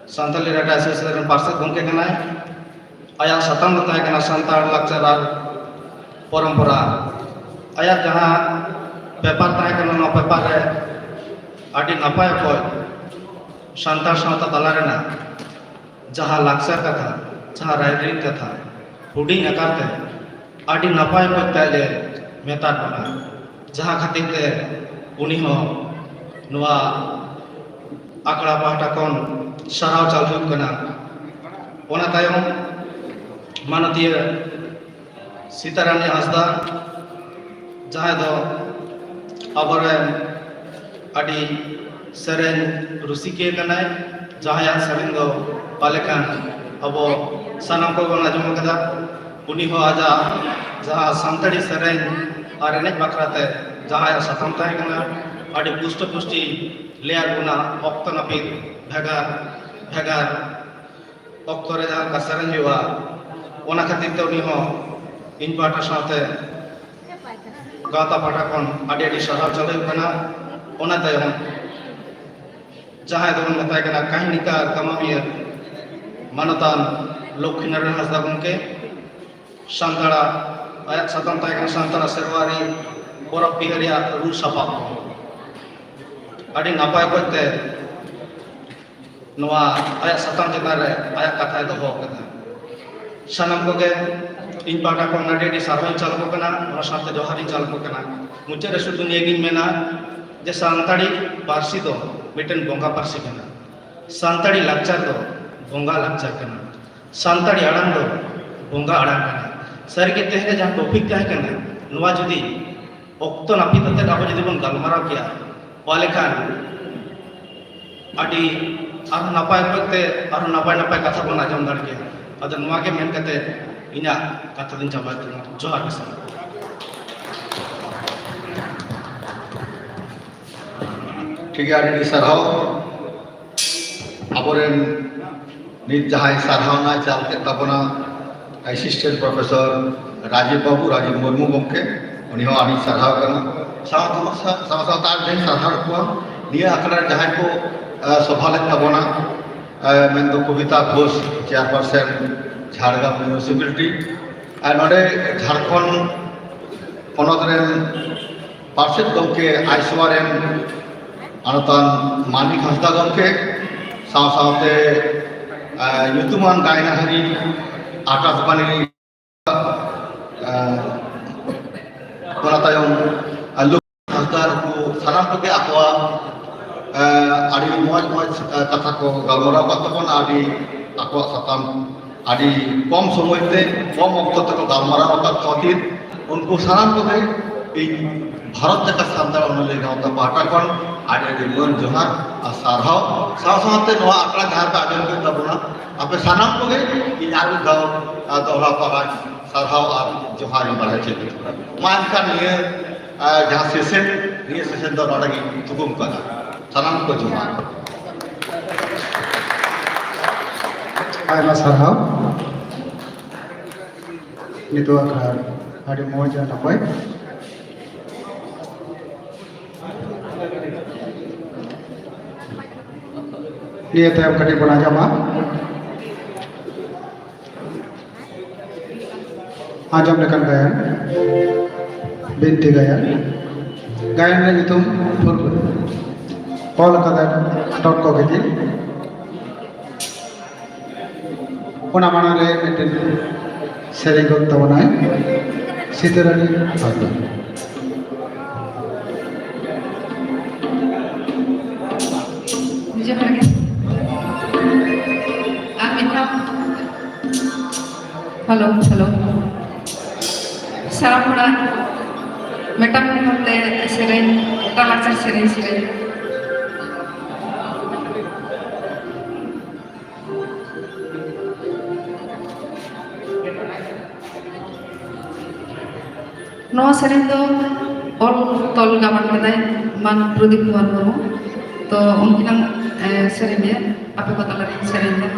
ᱥᱟᱱᱛᱟᱞᱤ ᱨᱟᱭᱴᱟᱨ ᱮᱥᱳᱥᱤᱭᱮᱥᱚᱱ ᱨᱮᱱ ᱯᱟᱨᱥᱮᱛ ᱜᱚᱢᱠᱮ ᱠᱟᱱᱟᱭ᱾ ᱟᱭᱟᱜ ᱥᱟᱛᱟᱢ ᱫᱚ ᱛᱟᱦᱮᱸ ᱠᱟᱱᱟ ᱥᱟᱱᱛᱟᱲ ᱞᱟᱠᱪᱟᱨ ᱟᱨ ᱯᱚᱨᱚᱢᱯᱚᱨᱟ᱾ ᱟᱭᱟᱜ ᱡᱟᱦᱟᱸ ᱯᱮᱯᱟᱨ ᱛᱟᱦᱮᱸ ᱠᱟᱱᱟ, ᱱᱚᱣᱟ ᱯᱮᱯᱟᱨ ᱨᱮ ᱟᱹᱰᱤ ᱱᱟᱯᱟᱭ ᱚᱠᱚᱡ ᱥᱟᱱᱛᱟᱲ ᱥᱟᱶᱛᱟ ᱛᱟᱞᱟ ᱨᱮᱱᱟᱜ ᱡᱟᱦᱟᱸ ᱞᱟᱠᱪᱟᱨ ᱠᱟᱛᱷᱟ, ᱡᱟᱦᱟᱸ ᱨᱟᱭᱨᱤᱛ ᱠᱟᱛᱷᱟ ᱦᱩᱰᱤᱧ ᱟᱠᱟᱨ ᱛᱮ ᱟᱹᱰᱤ ᱱᱟᱯᱟᱭ ᱚᱠᱚᱡ ᱛᱮ ᱟᱡ ᱮ ᱢᱮᱛᱟᱫ ᱵᱚᱱᱟ, ᱡᱟᱦᱟᱸ ᱠᱷᱟᱹᱛᱤᱨ ᱛᱮ ᱩᱱᱤ ᱦᱚᱸ ᱱᱚᱣᱟ ᱟᱠᱷᱲᱟ ᱯᱟᱦᱴᱟ ᱠᱷᱚᱱ ᱥᱟᱨᱦᱟᱣ ᱪᱟᱞ ᱦᱩᱭᱩᱜ ᱠᱟᱱᱟ᱾ ᱚᱱᱟ ᱛᱟᱭᱚᱢ ᱢᱟᱱᱚᱛᱤᱭᱟᱹ ᱥᱤᱛᱟᱨᱟᱱᱤ ᱦᱟᱸᱥᱫᱟ, ᱡᱟᱦᱟᱸᱭ ᱫᱚ ᱟᱵᱚᱨᱮᱱ ᱟᱹᱰᱤ ᱥᱮᱨᱮᱧ ᱨᱩᱥᱤᱠᱤᱭᱟᱹ ᱠᱟᱱᱟᱭ, ᱡᱟᱦᱟᱸᱭᱟᱜ ᱥᱮᱨᱮᱧ ᱫᱚ ᱯᱟᱞᱮ ᱠᱷᱟᱱ ᱟᱵᱚ ᱥᱟᱱᱟᱢ ᱠᱚᱵᱚᱱ ᱟᱸᱡᱚᱢ ᱟᱠᱟᱫᱟ᱾ ᱩᱱᱤ ᱦᱚᱸ ᱟᱡᱟᱜ ᱡᱟᱦᱟᱸ ᱥᱟᱱᱛᱟᱲᱤ ᱥᱮᱨᱮᱧ ᱟᱨ ᱮᱱᱮᱡ ᱵᱟᱠᱷᱨᱟᱛᱮ ᱡᱟᱦᱟᱸᱭᱟᱜ ᱥᱟᱛᱟᱢ ᱛᱟᱦᱮᱸ ᱠᱟᱱᱟ, ᱟᱹᱰᱤ ᱯᱩᱥᱴᱟᱹ ᱯᱩᱥᱴᱤ ᱞᱟᱹᱭᱟᱫ ᱵᱚᱱᱟ᱾ ᱚᱠᱛᱚ ᱱᱟᱹᱯᱤᱛ ᱵᱷᱮᱜᱟᱨ ᱵᱷᱮᱜᱟᱨ ᱚᱠᱛᱚ ᱨᱮ ᱡᱟᱦᱟᱸ ᱞᱮᱠᱟ ᱥᱮᱨᱮᱧ ᱦᱩᱭᱩᱜᱼᱟ, ᱚᱱᱟ ᱠᱷᱟᱹᱛᱤᱨ ᱛᱮ ᱩᱱᱤ ᱦᱚᱸ ᱤᱧ ᱯᱟᱦᱴᱟ ᱥᱟᱶᱛᱮ ᱜᱟᱶᱛᱟ ᱯᱟᱦᱴᱟ ᱠᱷᱚᱱ ᱟᱹᱰᱤ ᱟᱹᱰᱤ ᱥᱟᱨᱦᱟᱣ ᱪᱟᱞ ᱦᱩᱭᱩᱜ ᱠᱟᱱᱟ᱾ ᱚᱱᱟ ᱛᱟᱭᱚᱢ ᱡᱟᱦᱟᱸᱭ ᱫᱚᱵᱚᱱ ᱢᱮᱛᱟᱭ ᱠᱟᱱᱟ ᱠᱟᱹᱦᱱᱤᱠᱟᱨ, ᱜᱟᱢᱟᱢᱤᱭᱟᱹ, ᱢᱟᱱᱚᱛᱟᱱ ᱞᱚᱠᱠᱷᱤᱱᱟᱨᱟᱭᱚᱱ ᱦᱟᱸᱥᱫᱟ ᱜᱚᱢᱠᱮ, ᱥᱟᱱᱛᱟᱲᱟᱜ ᱟᱭᱟᱜ ᱥᱟᱛᱟᱢ ᱛᱟᱦᱮᱸ ᱠᱟᱱᱟ ᱥᱟᱱᱛᱟᱲᱟᱜ ᱥᱮᱨᱣᱟ ᱟᱹᱨᱤ ᱯᱚᱨᱚᱵᱽ ᱯᱤᱦᱟᱹ ᱨᱮᱭᱟᱜ ᱨᱩ ᱥᱟᱯᱟᱵ ᱠᱚ᱾ ᱟᱹᱰᱤ ᱱᱟᱯᱟᱭ ᱚᱠᱚᱡ ᱛᱮ ᱱᱚᱣᱟ ᱟᱭᱟᱜ ᱥᱟᱛᱟᱢ ᱪᱮᱛᱟᱱ ᱨᱮ ᱟᱭᱟᱜ ᱠᱟᱛᱷᱟᱭ ᱫᱚᱦᱚ ᱟᱠᱟᱫᱟ᱾ ᱥᱟᱱᱟᱢ ᱠᱚᱜᱮ ᱤᱧ ᱯᱟᱦᱴᱟ ᱠᱷᱚᱱ ᱟᱹᱰᱤ ᱟᱹᱰᱤ ᱥᱟᱨᱦᱟᱣ ᱤᱧ ᱪᱟᱞ ᱟᱠᱚ ᱠᱟᱱᱟ, ᱚᱱᱟ ᱥᱟᱶᱛᱮ ᱡᱚᱦᱟᱨ ᱤᱧ ᱪᱟᱞ ᱟᱠᱚ ᱠᱟᱱᱟ᱾ ᱢᱩᱪᱟᱹᱫ ᱨᱮ ᱥᱩᱫᱷᱩ ᱱᱤᱭᱟᱹᱜᱤᱧ ᱢᱮᱱᱟ ᱡᱮ ᱥᱟᱱᱛᱟᱲᱤ ᱯᱟᱹᱨᱥᱤ ᱫᱚ ᱢᱤᱫᱴᱮᱱ ᱵᱚᱸᱜᱟ ᱯᱟᱹᱨᱥᱤ ᱠᱟᱱᱟ, ᱥᱟᱱᱛᱟᱲᱤ ᱞᱟᱠᱪᱟᱨ ᱫᱚ ᱵᱚᱸᱜᱟ ᱞᱟᱠᱪᱟᱨ ᱠᱟᱱᱟ, ᱥᱟᱱᱛᱟᱲᱤ ᱟᱲᱟᱝ ᱫᱚ ᱵᱚᱸᱜᱟ ᱟᱲᱟᱝ ᱠᱟᱱᱟ᱾ ᱥᱟᱹᱨᱤᱜᱮ ᱛᱮᱦᱮᱧ ᱨᱮ ᱡᱟᱦᱟᱸ ᱴᱚᱯᱤᱠ ᱛᱟᱦᱮᱸ ᱠᱟᱱᱟ, ᱱᱚᱣᱟ ᱡᱩᱫᱤ ᱚᱠᱛᱚ ᱱᱟᱹᱯᱤᱛ ᱠᱟᱛᱮ ᱟᱵᱚ ᱡᱩᱫᱤ ᱵᱚᱱ ᱜᱟᱞᱢᱟᱨᱟᱣ ᱠᱮᱭᱟ, ᱛᱟᱦᱚᱞᱮ ᱠᱷᱟᱱ ᱟᱹᱰᱤ ᱟᱨᱦᱚᱸ ᱱᱟᱯᱟᱭ ᱚᱠᱚᱡ ᱛᱮ ᱟᱨᱦᱚᱸ ᱱᱟᱯᱟᱭ ᱱᱟᱯᱟᱭ ᱠᱟᱛᱷᱟ ᱵᱚᱱ ᱟᱸᱡᱚᱢ ᱫᱟᱲᱮ ᱠᱮᱭᱟ᱾ ᱟᱫᱚ ᱱᱚᱣᱟ ᱜᱮ ᱢᱮᱱ ᱠᱟᱛᱮ ᱤᱧᱟᱹᱜ ᱠᱟᱛᱷᱟ ᱫᱚᱧ ᱪᱟᱵᱟᱭ ᱛᱟᱵᱚᱱᱟ᱾ ᱡᱚᱦᱟᱨ ᱜᱮ ᱥᱟᱱᱟᱢ᱾ ᱴᱷᱤᱠ ᱜᱮᱭᱟ, ᱟᱹᱰᱤ ᱟᱹᱰᱤ ᱥᱟᱨᱦᱟᱣ᱾ ᱟᱵᱚᱨᱮᱱ ᱱᱤᱛ ᱡᱟᱦᱟᱸᱭ ᱥᱟᱨᱦᱟᱣᱱᱟ ᱪᱟᱞ ᱠᱮᱫ ᱛᱟᱵᱚᱱᱟ ᱮᱥᱤᱥᱴᱮᱱᱴ ᱯᱨᱚᱯᱷᱮᱥᱚᱨ ᱨᱟᱡᱤᱵ ᱵᱟᱹᱵᱩ, ᱨᱟᱡᱤᱵ ᱢᱩᱨᱢᱩ ᱜᱚᱢᱠᱮ, ᱩᱱᱤ ᱦᱚᱸ ᱟᱹᱰᱤ ᱥᱟᱨᱦᱟᱣ ᱠᱟᱱᱟ᱾ ᱥᱟᱶ ᱥᱟᱶ ᱥᱟᱶ ᱥᱟᱶᱛᱮ ᱟᱨ ᱡᱟᱦᱟᱸᱭ ᱥᱟᱨᱦᱟᱣ ᱠᱚᱣᱟ, ᱱᱤᱭᱟᱹ ᱟᱠᱷᱲᱟ ᱨᱮ ᱡᱟᱦᱟᱸᱭ ᱠᱚ, ᱟ, ᱥᱚᱵᱷᱟ ᱞᱮᱫ ᱛᱟᱵᱚᱱᱟ, ᱟ, ᱢᱮᱱᱫᱚ ᱠᱚᱵᱤᱛᱟ ᱜᱷᱳᱥ, ᱪᱮᱭᱟᱨᱯᱟᱨᱥᱚᱱ ᱡᱷᱟᱲᱜᱨᱟᱢ ᱢᱩᱱᱤᱥᱤᱯᱟᱞᱤᱴᱤ, ᱟᱨ ᱱᱚᱰᱮ ᱡᱷᱟᱲᱠᱷᱚᱸᱰ ᱯᱚᱱᱚᱛ ᱨᱮᱱ ᱯᱟᱨᱥᱮᱛ ᱜᱚᱢᱠᱮ ᱟᱭᱥᱳᱣᱟ ᱨᱮᱱ ᱟᱱᱚᱛᱟᱱ ᱢᱟᱱᱤᱠ ᱦᱟᱸᱥᱫᱟ ᱜᱚᱢᱠᱮ, ᱥᱟᱶ ᱥᱟᱶᱛᱮ, ᱟ, ᱧᱩᱛᱩᱢᱟᱱ ᱜᱟᱭᱱᱟᱦᱟᱨᱤ ᱟᱠᱟᱥᱵᱟᱱᱤ, ᱟ, ᱚᱱᱟ ᱛᱟᱭᱚᱢ, ᱟ, ᱞᱚᱠᱠᱷᱤ ᱦᱟᱸᱥᱫᱟ, ᱱᱩᱠᱩ ᱥᱟᱱᱟᱢ ᱠᱚᱜᱮ ᱟᱠᱚᱣᱟᱜ ᱟᱹᱰᱤ ᱢᱚᱡᱽ ᱢᱚᱡᱽ ᱠᱟᱛᱷᱟ ᱠᱚ ᱜᱟᱞᱢᱟᱨᱟᱣ ᱟᱠᱟᱫ ᱛᱟᱵᱚᱱᱟ᱾ ᱟᱹᱰᱤ ᱟᱠᱚᱣᱟᱜ ᱥᱟᱛᱟᱢ ᱟᱹᱰᱤ ᱠᱚᱢ ᱥᱚᱢᱚᱭ ᱛᱮ ᱠᱚᱢ ᱚᱠᱛᱚ ᱛᱮᱠᱚ ᱜᱟᱞᱢᱟᱨᱟᱣ ᱟᱠᱟᱫ ᱠᱷᱟᱹᱛᱤᱨ ᱩᱱᱠᱩ ᱥᱟᱱᱟᱢ ᱠᱚᱜᱮ ᱤᱧ ᱵᱷᱟᱨᱚᱛ ᱡᱟᱠᱟᱛ ᱥᱟᱱᱛᱟᱲ ᱚᱱᱚᱞᱤᱭᱟᱹ ᱜᱟᱶᱛᱟ ᱯᱟᱦᱴᱟ ᱠᱷᱚᱱ ᱟᱹᱰᱤ ᱟᱹᱰᱤ ᱢᱟᱹᱱ ᱡᱚᱦᱟᱨ ᱟᱨ ᱥᱟᱨᱦᱟᱣ᱾ ᱥᱟᱶ ᱥᱟᱶᱛᱮ ᱱᱚᱣᱟ ᱟᱠᱷᱲᱟ ᱡᱟᱦᱟᱸ ᱯᱮ ᱟᱸᱡᱚᱢ ᱠᱮᱫ ᱛᱟᱵᱚᱱᱟ, ᱟᱯᱮ ᱥᱟᱱᱟᱢ ᱠᱚᱜᱮ ᱤᱧ ᱟᱨ ᱢᱤᱫ ᱫᱷᱟᱣ, ᱟᱨ ᱫᱚᱦᱲᱟ ᱯᱟᱨᱟ ᱥᱟᱨᱦᱟᱣ ᱟᱨ ᱡᱚᱦᱟᱨ ᱤᱧ ᱵᱟᱲᱟᱭ ᱦᱚᱪᱚᱭᱮᱫ ᱯᱮ ᱛᱟᱵᱚᱱᱟ᱾ ᱢᱟ ᱮᱱᱠᱷᱟᱱ ᱱᱤᱭᱟᱹ, ᱟᱨ ᱡᱟᱦᱟᱸ ᱥᱮᱥᱮᱱ, ᱱᱤᱭᱟᱹ ᱥᱮᱥᱮᱱ ᱫᱚ ᱱᱚᱰᱮ ᱜᱤᱧ ᱛᱷᱩᱠᱩᱢ ᱠᱟᱜᱼᱟ᱾ ᱥᱟᱱᱟᱢ ᱠᱚ ᱡᱚᱦᱟᱨ᱾ ᱟᱭᱢᱟ ᱥᱟᱨᱦᱟᱣ᱾ ᱱᱤᱛᱚᱜ ᱟᱠᱷᱲᱟ ᱟᱹᱰᱤ ᱢᱚᱡᱽ ᱟᱨ ᱱᱟᱯᱟᱭ᱾ ᱱᱤᱭᱟᱹ ᱛᱟᱭᱚᱢ ᱠᱟᱹᱴᱤᱡ ᱵᱚᱱ ᱟᱸᱡᱚᱢᱟ᱾ ᱟᱸᱡᱚᱢ ᱞᱮᱠᱟᱱ ᱜᱟᱭᱟᱱ, ᱵᱤᱱᱛᱤ ᱜᱟᱭᱟᱱ, ᱜᱟᱭᱟᱱ ᱨᱮᱭᱟᱜ ᱧᱩᱛᱩᱢ ᱯᱷᱩᱨᱜᱟᱹᱞ᱾ ᱚᱞ ᱟᱠᱟᱫᱟᱭ ᱰᱚᱴ ᱠᱚ ᱜᱤᱛᱤᱞ᱾ ᱚᱱᱟ ᱢᱟᱲᱟᱝ ᱨᱮ ᱢᱤᱫᱴᱮᱱ ᱥᱮᱨᱮᱧ ᱜᱚᱫ ᱛᱟᱵᱚᱱᱟᱭ ᱥᱤᱛᱟᱹᱨᱟᱹᱱᱤ ᱦᱟᱸᱥᱫᱟ᱾ ᱡᱚᱦᱟᱨ ᱜᱮ᱾ ᱟᱨ ᱢᱤᱫ ᱫᱷᱟᱣ᱾ Hello, hello. ᱥᱟᱱᱟᱢ ᱦᱚᱲᱟᱜ ᱢᱤᱫᱴᱟᱝ ᱢᱚᱱᱮᱛᱮ ᱥᱮᱨᱮᱧ, ᱢᱤᱫᱴᱟᱝ ᱞᱟᱠᱪᱟᱨ ᱥᱮᱨᱮᱧ, ᱥᱮᱨᱮᱧ᱾ ᱱᱚᱣᱟ ᱥᱮᱨᱮᱧ ᱫᱚ ᱚᱞ ᱛᱚᱞ ᱜᱟᱵᱟᱱ ᱠᱟᱫᱟᱭ ᱢᱟᱱ ᱯᱨᱚᱫᱤᱯ ᱠᱩᱢᱟᱨ ᱢᱩᱨᱢᱩ᱾ ᱛᱚ ᱩᱱᱠᱤᱱᱟᱜ, ᱮ, ᱥᱮᱨᱮᱧ ᱜᱮ ᱟᱯᱮ ᱠᱚ ᱛᱟᱞᱟᱨᱮᱧ ᱥᱮᱨᱮᱧ ᱮᱫᱟ᱾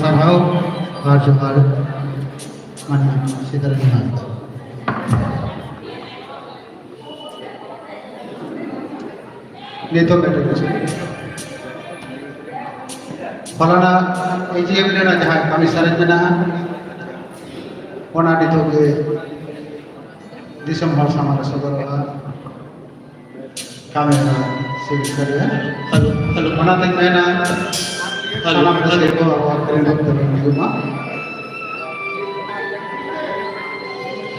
ᱥᱟᱨᱦᱟᱣ ᱟᱨ ᱡᱚᱦᱟᱨ ᱢᱟᱱᱱᱤᱭᱚ ᱥᱤᱫᱷᱟᱨᱛᱷ ᱦᱟᱸᱥᱫᱟ᱾ ᱱᱤᱛᱚᱜ ᱢᱤᱫᱴᱮᱱ ᱠᱤᱪᱷᱩ ᱯᱷᱟᱞᱟᱱᱟ ᱮᱡᱤᱮᱢ ᱨᱮᱱᱟᱜ ᱡᱟᱦᱟᱸ ᱠᱟᱹᱢᱤ ᱥᱟᱨᱮᱡ ᱢᱮᱱᱟᱜᱼᱟ, ᱚᱱᱟ ᱱᱤᱛᱚᱜ ᱜᱮ ᱫᱤᱥᱚᱢ ᱦᱚᱲ ᱥᱟᱢᱟᱝ ᱨᱮ ᱥᱚᱫᱚᱨᱚᱜᱼᱟ᱾ ᱠᱟᱹᱢᱤ ᱦᱚᱨᱟ ᱥᱮ ᱵᱤᱥᱛᱟᱨ ᱨᱮ ᱦᱮᱞᱳ, ᱦᱮᱞᱳ᱾ ᱚᱱᱟᱛᱮᱧ ᱢᱮᱱᱟ, ᱦᱮᱞᱳ, ᱥᱟᱱᱟᱢ ᱦᱮᱞᱳ᱾ ᱠᱚ ᱟᱵᱚᱣᱟᱜ ᱠᱟᱹᱢᱤ ᱵᱷᱟᱜᱽ ᱛᱮᱵᱚᱱ ᱦᱤᱡᱩᱜ ᱢᱟ᱾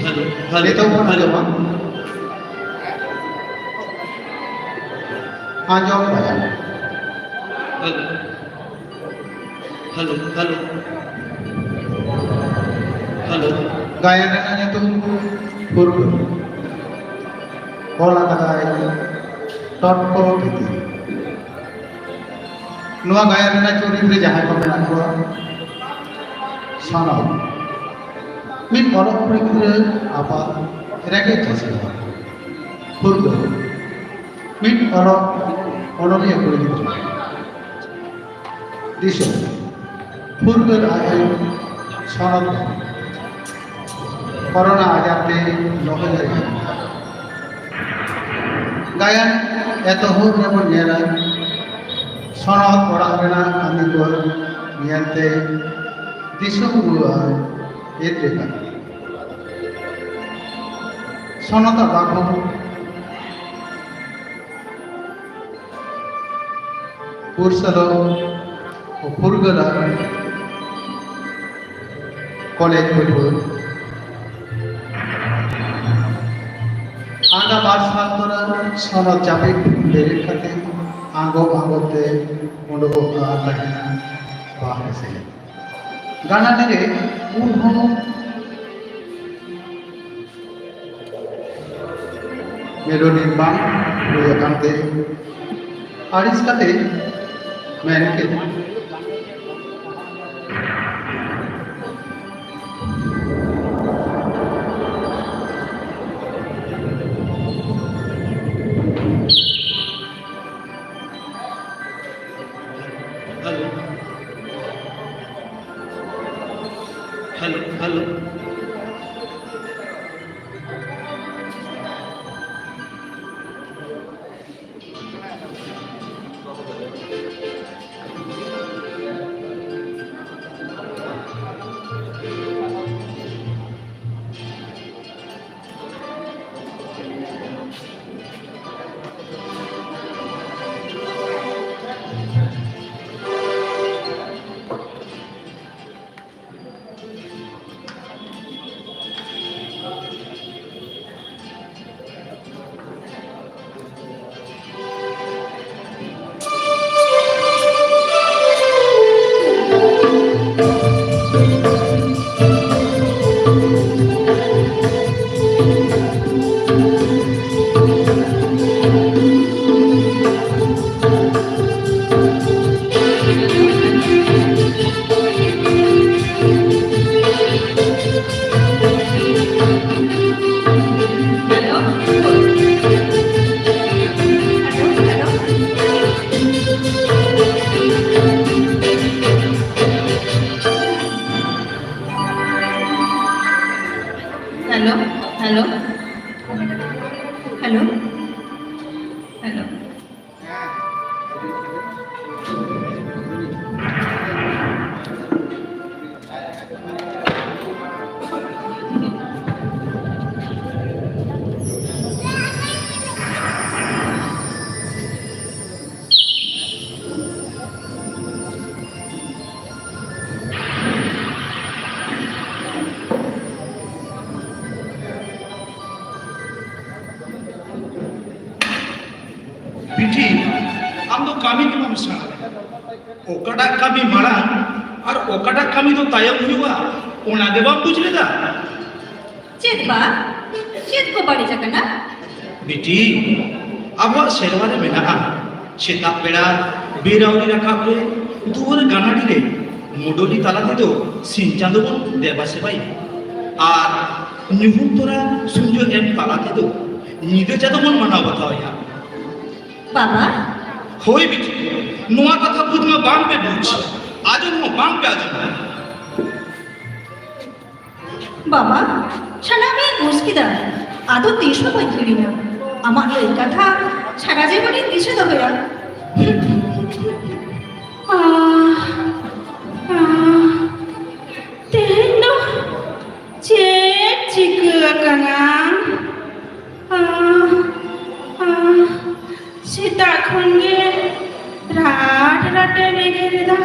Hello, hello. ᱱᱤᱛᱚᱜ ᱵᱚᱱ ᱟᱸᱡᱚᱢᱟ᱾ ᱟᱸᱡᱚᱢ ᱵᱟᱭᱟ᱾ ᱦᱮᱞᱳ᱾ Hello, hello. ᱦᱮᱞᱳ᱾ ᱜᱟᱭᱟᱱ ᱨᱮᱱᱟᱜ ᱧᱩᱛᱩᱢ ᱯᱷᱩᱨᱜᱟᱹᱞ᱾ ᱚᱞ ᱟᱠᱟᱫᱟᱭ ᱴᱚᱴᱠᱚ ᱜᱤᱛᱤ᱾ ᱱᱚᱣᱟ ᱜᱟᱭᱟᱱ ᱨᱮᱱᱟᱜ ᱪᱩᱨᱤᱛ ᱨᱮ ᱡᱟᱦᱟᱸᱭ ᱠᱚ ᱢᱮᱱᱟᱜ ᱠᱚᱣᱟ, ᱥᱟᱱᱟᱢ ᱢᱤᱫ ᱚᱞᱚᱜ ᱠᱩᱲᱤ ᱜᱤᱫᱽᱨᱟᱹ ᱟᱯᱟᱛ ᱨᱮᱸᱜᱮᱡ ᱪᱟᱹᱥᱤ ᱦᱚᱲ᱾ ᱯᱷᱩᱨᱜᱟᱹᱞ ᱢᱤᱫ ᱚᱞᱚᱜ ᱚᱱᱚᱞᱤᱭᱟᱹ ᱠᱩᱲᱤ ᱜᱤᱫᱽᱨᱟᱹ᱾ ᱫᱤᱥᱚᱢ ᱯᱷᱩᱨᱜᱟᱹᱞ ᱟᱭ ᱥᱚᱱᱚᱛ ᱠᱚᱨᱳᱱᱟ ᱟᱡᱟᱨ ᱛᱮ ᱞᱚᱦᱚᱭ ᱞᱮᱱᱟ᱾ ᱜᱟᱭᱟᱱ ᱮᱛᱚᱦᱚᱵ ᱨᱮᱵᱚᱱ ᱧᱮᱞᱟ, ᱥᱚᱱᱚᱛ ᱚᱲᱟᱜ ᱨᱮᱱᱟᱜ ᱠᱟᱹᱢᱤ ᱠᱚ ᱧᱮᱞᱛᱮ ᱫᱤᱥᱚᱢ ᱨᱩᱣᱟᱹᱲ ᱮᱫ ᱞᱮᱠᱟ᱾ ᱥᱚᱱᱚᱛ ᱟᱵᱟᱫ ᱦᱚᱸ ᱯᱩᱨᱥᱟᱹᱞᱚ ᱯᱷᱩᱨᱜᱟᱹᱞᱟᱜ ᱠᱚᱞᱮᱡᱽ ᱯᱟᱹᱴᱷᱩᱣᱟᱹ᱾ ᱟᱸᱜᱟ ᱵᱟᱨ ᱥᱟᱞ ᱛᱚᱨᱟ ᱥᱚᱱᱚᱛ ᱡᱟᱹᱯᱤᱫ ᱵᱮᱨᱮᱫ ᱠᱟᱛᱮ ᱟᱸᱜᱚᱵ ᱟᱸᱜᱚᱵ ᱛᱮ ᱩᱰᱩᱠᱚᱜ ᱠᱟᱱ ᱛᱟᱦᱮᱱᱟ ᱵᱟᱦᱨᱮ ᱥᱮᱫ᱾ ᱜᱟᱱᱟᱰᱤ ᱨᱮ ᱩᱱ ᱦᱚᱸ ᱢᱮᱞᱳᱰᱤ ᱵᱟᱝ ᱦᱩᱭ ᱟᱠᱟᱱ ᱛᱮ ᱟᱹᱲᱤᱥ ᱠᱟᱛᱮ ᱢᱮᱱ ᱠᱮᱫᱟ, hello. Hello, hello. Hello, hello, hello, hello. ᱵᱤᱴᱤ, ᱟᱢ ᱫᱚ ᱠᱟᱹᱢᱤ ᱜᱮ ᱵᱟᱢ ᱥᱮᱬᱟ ᱞᱮᱫᱟ᱾ ᱚᱠᱟᱴᱟᱜ ᱠᱟᱹᱢᱤ ᱢᱟᱲᱟᱝ ᱟᱨ ᱚᱠᱟᱴᱟᱜ ᱠᱟᱹᱢᱤ ᱫᱚ ᱛᱟᱭᱚᱢ ᱦᱩᱭᱩᱜᱼᱟ, ᱚᱱᱟ ᱜᱮ ᱵᱟᱢ ᱵᱩᱡᱽ ᱞᱮᱫᱟ? ᱪᱮᱫ ᱵᱟ? ᱪᱮᱫ ᱠᱚ ᱵᱟᱹᱲᱤᱡ ᱟᱠᱟᱱᱟ? ᱵᱤᱴᱤ, ᱟᱵᱚᱣᱟᱜ ᱥᱮᱨᱣᱟ ᱨᱮ ᱢᱮᱱᱟᱜᱼᱟ, ᱥᱮᱛᱟᱜ ᱵᱮᱲᱟ ᱵᱮᱨ ᱟᱹᱣᱨᱤ ᱨᱟᱠᱟᱵ ᱨᱮ ᱫᱩᱣᱟᱹᱨ ᱜᱟᱱᱟᱰᱤ ᱨᱮ ᱢᱩᱰᱚᱞᱤ ᱛᱟᱞᱟ ᱛᱮᱫᱚ ᱥᱤᱧ ᱪᱟᱸᱫᱚ ᱵᱚᱱ ᱫᱮᱵᱟ ᱥᱮᱵᱟᱭᱟ ᱟᱨ ᱧᱩᱦᱩᱢ ᱛᱚᱨᱟ ᱥᱩᱧᱡᱟᱹ ᱮᱢ ᱛᱟᱞᱟ ᱛᱮᱫᱚ ᱧᱤᱫᱟᱹ ᱪᱟᱸᱫᱚ ᱵᱚᱱ ᱢᱟᱱᱟᱣ ᱵᱟᱛᱟᱣᱮᱭᱟ᱾ ᱵᱟᱵᱟ᱾ ᱦᱳᱭ ᱵᱤᱴᱤ, ᱱᱚᱣᱟ ᱠᱟᱛᱷᱟ ᱵᱩᱡᱽ ᱢᱟ ᱵᱟᱝ ᱯᱮ ᱵᱩᱡᱽ, ᱟᱸᱡᱚᱢ ᱦᱚᱸ ᱵᱟᱝ ᱯᱮ ᱟᱸᱡᱚᱢᱟ᱾ ᱵᱟᱵᱟ, ᱥᱟᱱᱟᱢᱤᱧ ᱵᱩᱡᱽ ᱠᱮᱫᱟ᱾ ᱟᱫᱚ ᱛᱤᱥ ᱦᱚᱸ ᱵᱟᱹᱧ ᱦᱤᱲᱤᱧᱟ᱾ ᱟᱢᱟᱜ ᱞᱟᱹᱭ ᱠᱟᱛᱷᱟ ᱥᱟᱨᱟ ᱡᱤᱵᱚᱱᱤᱧ ᱫᱤᱥᱟᱹ ᱫᱚᱦᱚᱭᱟ᱾ ᱟᱦ, ᱟᱦ, ᱛᱮᱦᱮᱧ ᱫᱚ ᱪᱮᱫ ᱪᱤᱠᱟᱹ ᱟᱠᱟᱱᱟ? ᱟᱦ, ᱟᱦ, ᱥᱮᱛᱟᱜ ᱠᱷᱚᱱ ᱜᱮ ᱨᱟᱴ ᱨᱟᱴᱮ ᱵᱮᱜᱮᱨ ᱮᱫᱟ᱾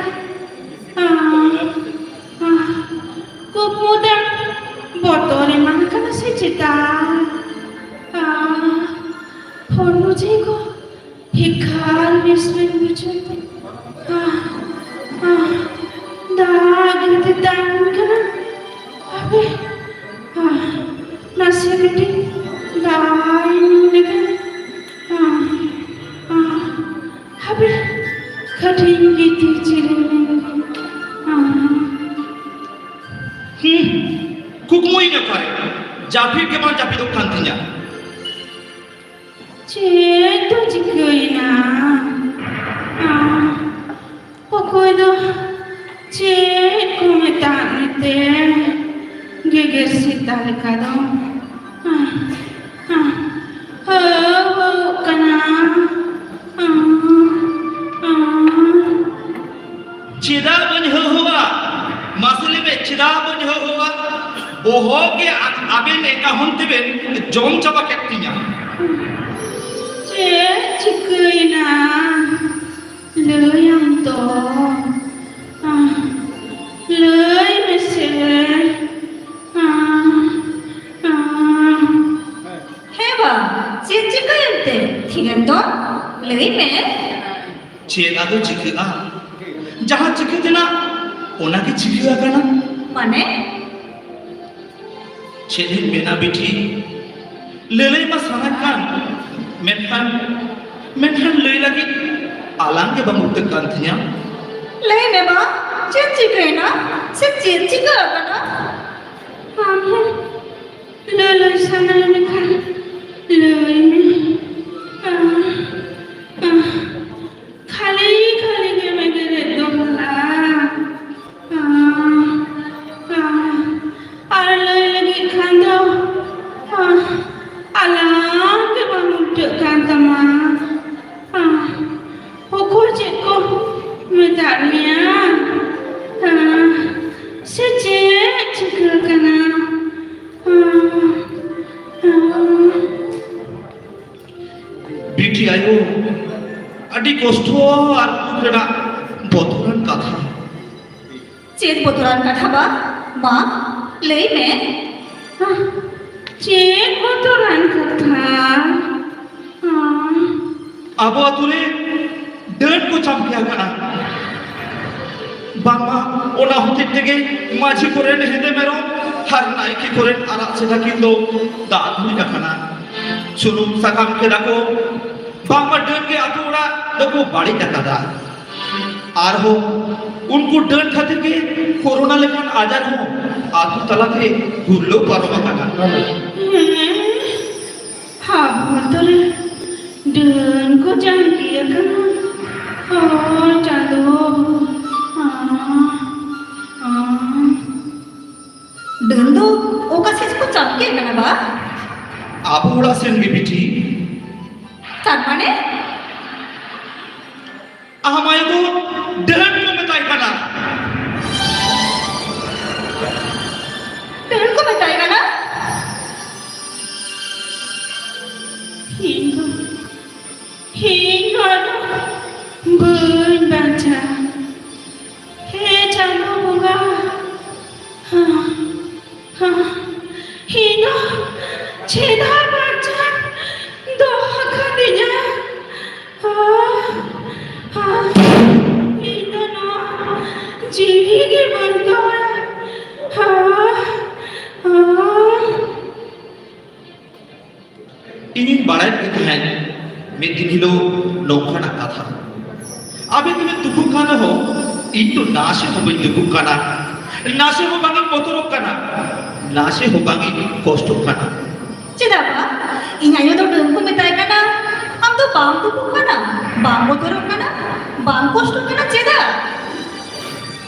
ᱟᱦ, ᱟᱦ, ᱠᱩᱠᱢᱩ ᱛᱮ ᱵᱚᱛᱚᱨ ᱮᱢᱟᱱ ᱠᱟᱱᱟ ᱥᱮ ᱪᱮᱛᱟ? ᱟᱦ, ᱦᱚᱲᱢᱚ ᱡᱤᱣᱤ ᱠᱚ ᱮᱠᱟᱞ ᱵᱮᱥ ᱵᱟᱹᱧ ᱵᱩᱡᱷᱟᱹᱣ ᱫᱟ᱾ ᱟᱦ, ᱟᱦ, ᱫᱟᱜ ᱜᱮ ᱛᱮᱛᱟᱝ ᱠᱟᱱᱟ᱾ ᱦᱟᱯᱮ, ᱟᱦ, ᱱᱟᱥᱮ ᱠᱟᱹᱴᱤᱡ ᱫᱟᱜ ᱤᱧ ᱧᱩ ᱞᱮᱜᱮ᱾ ᱟᱦ, ᱟᱦ, ᱦᱟᱯᱮ, ᱠᱟᱹᱴᱤᱡ ᱤᱧ ᱜᱤᱛᱤᱡ ᱡᱤᱨᱟᱹᱣ ᱞᱮᱱ ᱜᱮ᱾ ᱟᱦ᱾ ᱦᱩᱸ, ᱠᱩᱠᱢᱩᱭ ᱱᱟᱯᱟᱭ, ᱡᱟᱹᱯᱤᱫ ᱜᱮ ᱵᱟᱝ ᱡᱟᱹᱯᱤᱫᱚᱜ ᱠᱟᱱ ᱛᱤᱧᱟ᱾ ᱪᱮᱫ ᱫᱚ ᱪᱤᱠᱟᱹᱭᱮᱱᱟ? ᱟᱦ, ᱚᱠᱚᱭ ᱫᱚ ᱪᱮᱫ ᱠᱚ ᱢᱮᱛᱟᱫ ᱢᱮᱛᱮ ᱜᱮᱜᱮᱨ ᱥᱮᱛᱟ ᱞᱮᱠᱟ ᱫᱚ? ᱟᱦ, ᱟᱦ, ᱦᱟᱹᱣ ᱦᱟᱹᱣ ᱠᱟᱱᱟ᱾ ᱟᱦ, ᱟᱦ᱾ ᱪᱮᱫᱟᱜ ᱵᱟᱹᱧ ᱦᱟᱹᱣ ᱦᱟᱹᱣᱟ? ᱢᱟᱥᱮ ᱞᱟᱹᱭ ᱢᱮ, ᱪᱮᱫᱟᱜ ᱵᱟᱹᱧ ᱦᱟᱹᱣ ᱦᱟᱹᱣᱟ? ᱵᱚᱦᱚᱜ ᱜᱮ ᱟ-, ᱟᱵᱮᱱ ᱮᱠᱟ ᱦᱚᱱ ᱛᱮᱵᱮᱱ ᱡᱚᱢ ᱪᱟᱵᱟ ᱠᱮᱫ ᱛᱤᱧᱟ᱾ ᱪᱮᱫ ᱪᱤᱠᱟᱹᱭᱮᱱᱟ? ᱞᱟᱹᱭᱟᱢ ᱛᱚ᱾ ᱟᱦ, ᱞᱟᱹᱭ ᱢᱮᱥᱮ᱾ ᱟᱦ, ᱟᱦ᱾ ᱦᱮᱸ ᱵᱟ, ᱪᱮᱫ ᱪᱤᱠᱟᱹᱭᱮᱱ ᱛᱮ ᱛᱷᱤᱨᱮᱢ ᱫᱚᱱ? ᱞᱟᱹᱭ ᱢᱮ᱾ ᱪᱮᱫ ᱟᱫᱚ ᱪᱤᱠᱟᱹᱜᱼᱟ? ᱡᱟᱦᱟᱸ ᱪᱤᱠᱟᱹ ᱛᱮᱱᱟᱜ, ᱚᱱᱟ ᱜᱮ ᱪᱤᱠᱟᱹ ᱟᱠᱟᱱᱟ᱾ ᱢᱟᱱᱮ? ᱪᱮᱫ ᱤᱧ ᱢᱮᱱᱟ ᱵᱤᱴᱤ, ᱞᱟᱹᱞᱟᱹᱭ ᱢᱟ ᱥᱟᱱᱟ ᱠᱟᱱ, ᱢᱮᱱᱠᱷᱟᱱ, ᱢᱮᱱᱠᱷᱟᱱ ᱞᱟᱹᱭ ᱞᱟᱹᱜᱤᱫ ᱟᱞᱟᱝ ᱜᱮ ᱵᱟᱝ ᱩᱛᱟᱹᱨ ᱠᱟᱱ ᱛᱤᱧᱟ᱾ ᱞᱟᱹᱭ ᱢᱮ ᱵᱟ, ᱪᱮᱫ ᱪᱤᱠᱟᱹᱭᱮᱱᱟ? ᱥᱮ ᱪᱮᱫ ᱪᱤᱠᱟᱹ ᱟᱠᱟᱱᱟ? ᱟᱢ ᱦᱚᱸ ᱞᱟᱹᱞᱟᱹᱭ ᱥᱟᱱᱟᱭᱮᱫ ᱢᱮᱠᱷᱟᱱ ᱞᱟᱹᱭ ᱢᱮ᱾ ᱟᱦ, ᱟᱦ, ᱠᱷᱟᱹᱞᱤ, ᱠᱷᱟᱹᱞᱤ ᱜᱮᱢ ᱮᱜᱮᱨᱮᱫ ᱫᱚ ᱵᱷᱟᱞᱟ᱾ ᱟᱦ, ᱟᱦ, ᱟᱨ ᱞᱟᱹᱭ ᱥᱮ ᱪᱮᱫ ᱪᱤᱠᱟᱹ ᱠᱟᱱᱟ? ᱵᱤᱴᱤ ᱟᱭᱳ, ᱟᱹᱰᱤ ᱠᱚᱥᱴᱚ ᱟᱨ ᱫᱩᱠ ᱨᱮᱱᱟᱜ ᱵᱚᱛᱚᱨᱟᱱ ᱠᱟᱛᱷᱟ᱾ ᱪᱮᱫ ᱵᱚᱛᱚᱨᱟᱱ ᱠᱟᱛᱷᱟ ᱵᱟ? ᱢᱟ, ᱞᱟᱹᱭ ᱢᱮ᱾ ᱪᱮᱫ ᱵᱚᱛᱚᱨᱟᱱ ᱠᱟᱛᱷᱟ? ᱟᱵᱚ ᱟᱛᱳ ᱨᱮ ᱰᱟᱹᱱ ᱠᱚ ᱪᱟᱢᱠᱮ ᱟᱠᱟᱱᱟ᱾ ᱵᱟᱝᱢᱟ ᱚᱱᱟ ᱦᱚᱛᱮᱡ ᱛᱮᱜᱮ ᱢᱟᱹᱡᱷᱤ ᱠᱚᱨᱮᱱ ᱦᱮᱸᱫᱮ ᱢᱮᱨᱚᱢ ᱟᱨ ᱱᱟᱭᱠᱮ ᱠᱚᱨᱮᱱ ᱟᱨᱟᱜ ᱥᱮ ᱫᱟᱹᱠᱤᱱ ᱫᱚ ᱫᱟᱜ ᱫᱩᱞ ᱟᱠᱟᱱᱟ᱾ ᱥᱩᱱᱩᱢ ᱥᱟᱠᱟᱢ ᱠᱮᱫᱟ ᱠᱚ, ᱵᱟᱝᱢᱟ ᱰᱟᱹᱱ ᱜᱮ ᱟᱛᱳ ᱚᱲᱟᱜ ᱫᱚᱠᱚ ᱵᱟᱹᱲᱤᱡ ᱟᱠᱟᱫᱟ᱾ ᱟᱨᱦᱚᱸ ᱩᱱᱠᱩ ᱰᱟᱹᱱ ᱠᱷᱟᱹᱛᱤᱨ ᱜᱮ ᱠᱳᱨᱳᱱᱟ ᱞᱮᱠᱟᱱ ᱟᱡᱟᱨ ᱦᱚᱸ ᱟᱛᱳ ᱛᱟᱞᱟᱛᱮ ᱜᱩᱨᱞᱟᱹᱣ ᱯᱟᱨᱚᱢ ᱟᱠᱟᱱᱟ᱾ ᱦᱮᱸ, ᱦᱟᱵᱚᱨ ᱫᱚᱞᱮ ᱰᱟᱹᱱ ᱠᱚ ᱡᱟᱸᱜᱮ ᱟᱠᱟᱱᱟ᱾ ᱚ ᱪᱟᱸᱫᱳ, ᱚ, ᱚ᱾ ᱰᱟᱹᱱ ᱫᱚ ᱚᱠᱟ ᱥᱮᱫ ᱠᱚ ᱪᱟᱯᱠᱮ ᱠᱟᱱᱟ ᱵᱟ? ᱟᱵᱚ ᱚᱲᱟᱜ ᱥᱮᱱ ᱜᱮ ᱵᱤᱴᱤ᱾ ᱛᱟᱨ ᱢᱟᱱᱮ? ᱟᱢ ᱟᱭᱳ ᱫᱚ ᱰᱟᱹᱱ ᱠᱚ ᱢᱮᱛᱟᱭ ᱠᱟᱱᱟ᱾ ᱰᱟᱹᱱ ᱠᱚ ᱢᱮᱛᱟᱭ ᱠᱟᱱᱟ? ᱤᱧ ᱫᱚ, ᱤᱧ ᱫᱚ ᱟᱫᱚ ᱵᱟᱹᱧ ᱵᱟᱧᱪᱟᱜᱼᱟ᱾ ᱦᱮ ᱪᱟᱸᱫᱳ ᱵᱚᱸᱜᱟ, ᱤᱧ ᱫᱚ ᱪᱮᱫᱟᱜ ᱵᱟᱧᱪᱟᱣ ᱫᱚᱦᱚ ᱠᱟᱫᱤᱧᱟ? ᱤᱧ ᱫᱚ ᱱᱚᱣᱟ ᱡᱤᱣᱤ ᱜᱮ ᱵᱟᱹᱧ ᱫᱚᱦᱚᱭᱟ᱾ ᱤᱧᱤᱧ ᱵᱟᱲᱟᱭ ᱜᱮ ᱛᱟᱦᱮᱸᱫ ᱢᱤᱫ ᱫᱤᱱ ᱦᱤᱞᱳᱜ ᱱᱚᱝᱠᱟᱱᱟᱜ ᱠᱟᱛᱷᱟ᱾ ᱟᱵᱮᱱ ᱫᱚᱵᱮᱱ ᱫᱩᱠᱩᱜ ᱠᱟᱱ ᱨᱮᱦᱚᱸ ᱤᱧ ᱫᱚ ᱱᱟᱥᱮ ᱦᱚᱸ ᱵᱟᱹᱧ ᱫᱩᱠᱩᱜ ᱠᱟᱱᱟ, ᱱᱟᱥᱮ ᱦᱚᱸ ᱵᱟᱝ ᱤᱧ ᱵᱚᱛᱚᱨᱚᱜ ᱠᱟᱱᱟ, ᱱᱟᱥᱮ ᱦᱚᱸ ᱵᱟᱝ ᱤᱧ ᱠᱚᱥᱴᱚᱜ ᱠᱟᱱᱟ᱾ ᱪᱮᱫᱟᱜ ᱵᱟ? ᱤᱧ ᱟᱭᱳ ᱫᱚ ᱰᱟᱹᱱ ᱠᱚ ᱢᱮᱛᱟᱭ ᱠᱟᱱᱟ, ᱟᱢ ᱫᱚ ᱵᱟᱢ ᱫᱩᱠᱩᱜ ᱠᱟᱱᱟ, ᱵᱟᱢ ᱵᱚᱛᱚᱨᱚᱜ ᱠᱟᱱᱟ, ᱵᱟᱢ ᱠᱚᱥᱴᱚᱜ ᱠᱟᱱᱟ, ᱪᱮᱫᱟᱜ?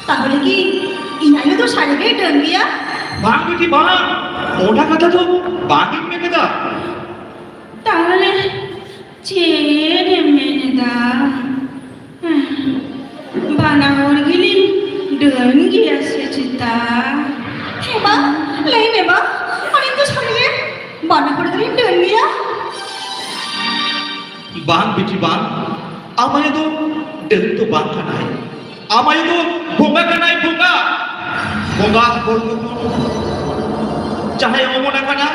ᱛᱟᱦᱚᱞᱮ ᱠᱤ ᱤᱧ ᱟᱭᱳ ᱫᱚ ᱥᱟᱹᱨᱤ ᱜᱮᱭ ᱰᱟᱹᱱ ᱜᱮᱭᱟ? ᱵᱟᱝ ᱵᱤᱴᱤ, ᱵᱟᱝ, ᱚᱱᱟ ᱠᱟᱛᱷᱟ ᱫᱚ ᱵᱟᱝ ᱤᱧ ᱢᱮᱱ ᱮᱫᱟ᱾ ᱛᱟᱦᱚᱞᱮ ᱪᱮᱫ ᱮᱢ ᱢᱮᱱ ᱮᱫᱟ? ᱵᱟᱱᱟ ᱦᱚᱲ ᱜᱮᱞᱤᱧ ᱰᱟᱹᱱ ᱰᱟᱹᱱ ᱜᱮᱭᱟ ᱥᱮ ᱪᱮᱛᱟ? ᱦᱮᱸ ᱵᱟ, ᱞᱟᱹᱭ ᱢᱮ ᱵᱟ, ᱟᱢ ᱫᱚ ᱥᱟᱹᱨᱤ ᱜᱮ ᱵᱟᱱᱟ ᱦᱚᱲ ᱫᱚᱞᱤᱧ ᱰᱟᱹᱱ ᱜᱮᱭᱟ? ᱵᱟᱝ ᱵᱤᱴᱤ ᱵᱟᱝ, ᱟᱢ ᱟᱭᱳ ᱫᱚ ᱰᱟᱹᱱ ᱫᱚ ᱵᱟᱝ ᱠᱟᱱᱟᱭ᱾ ᱟᱢ ᱟᱭᱳ ᱫᱚ ᱵᱚᱸᱜᱟ ᱠᱟᱱᱟᱭ, ᱵᱚᱸᱜᱟ᱾ ᱵᱚᱸᱜᱟ ᱦᱚᱲ ᱠᱚ ᱡᱟᱦᱟᱸᱭ ᱚᱢᱚᱱ ᱟᱠᱟᱱᱟ,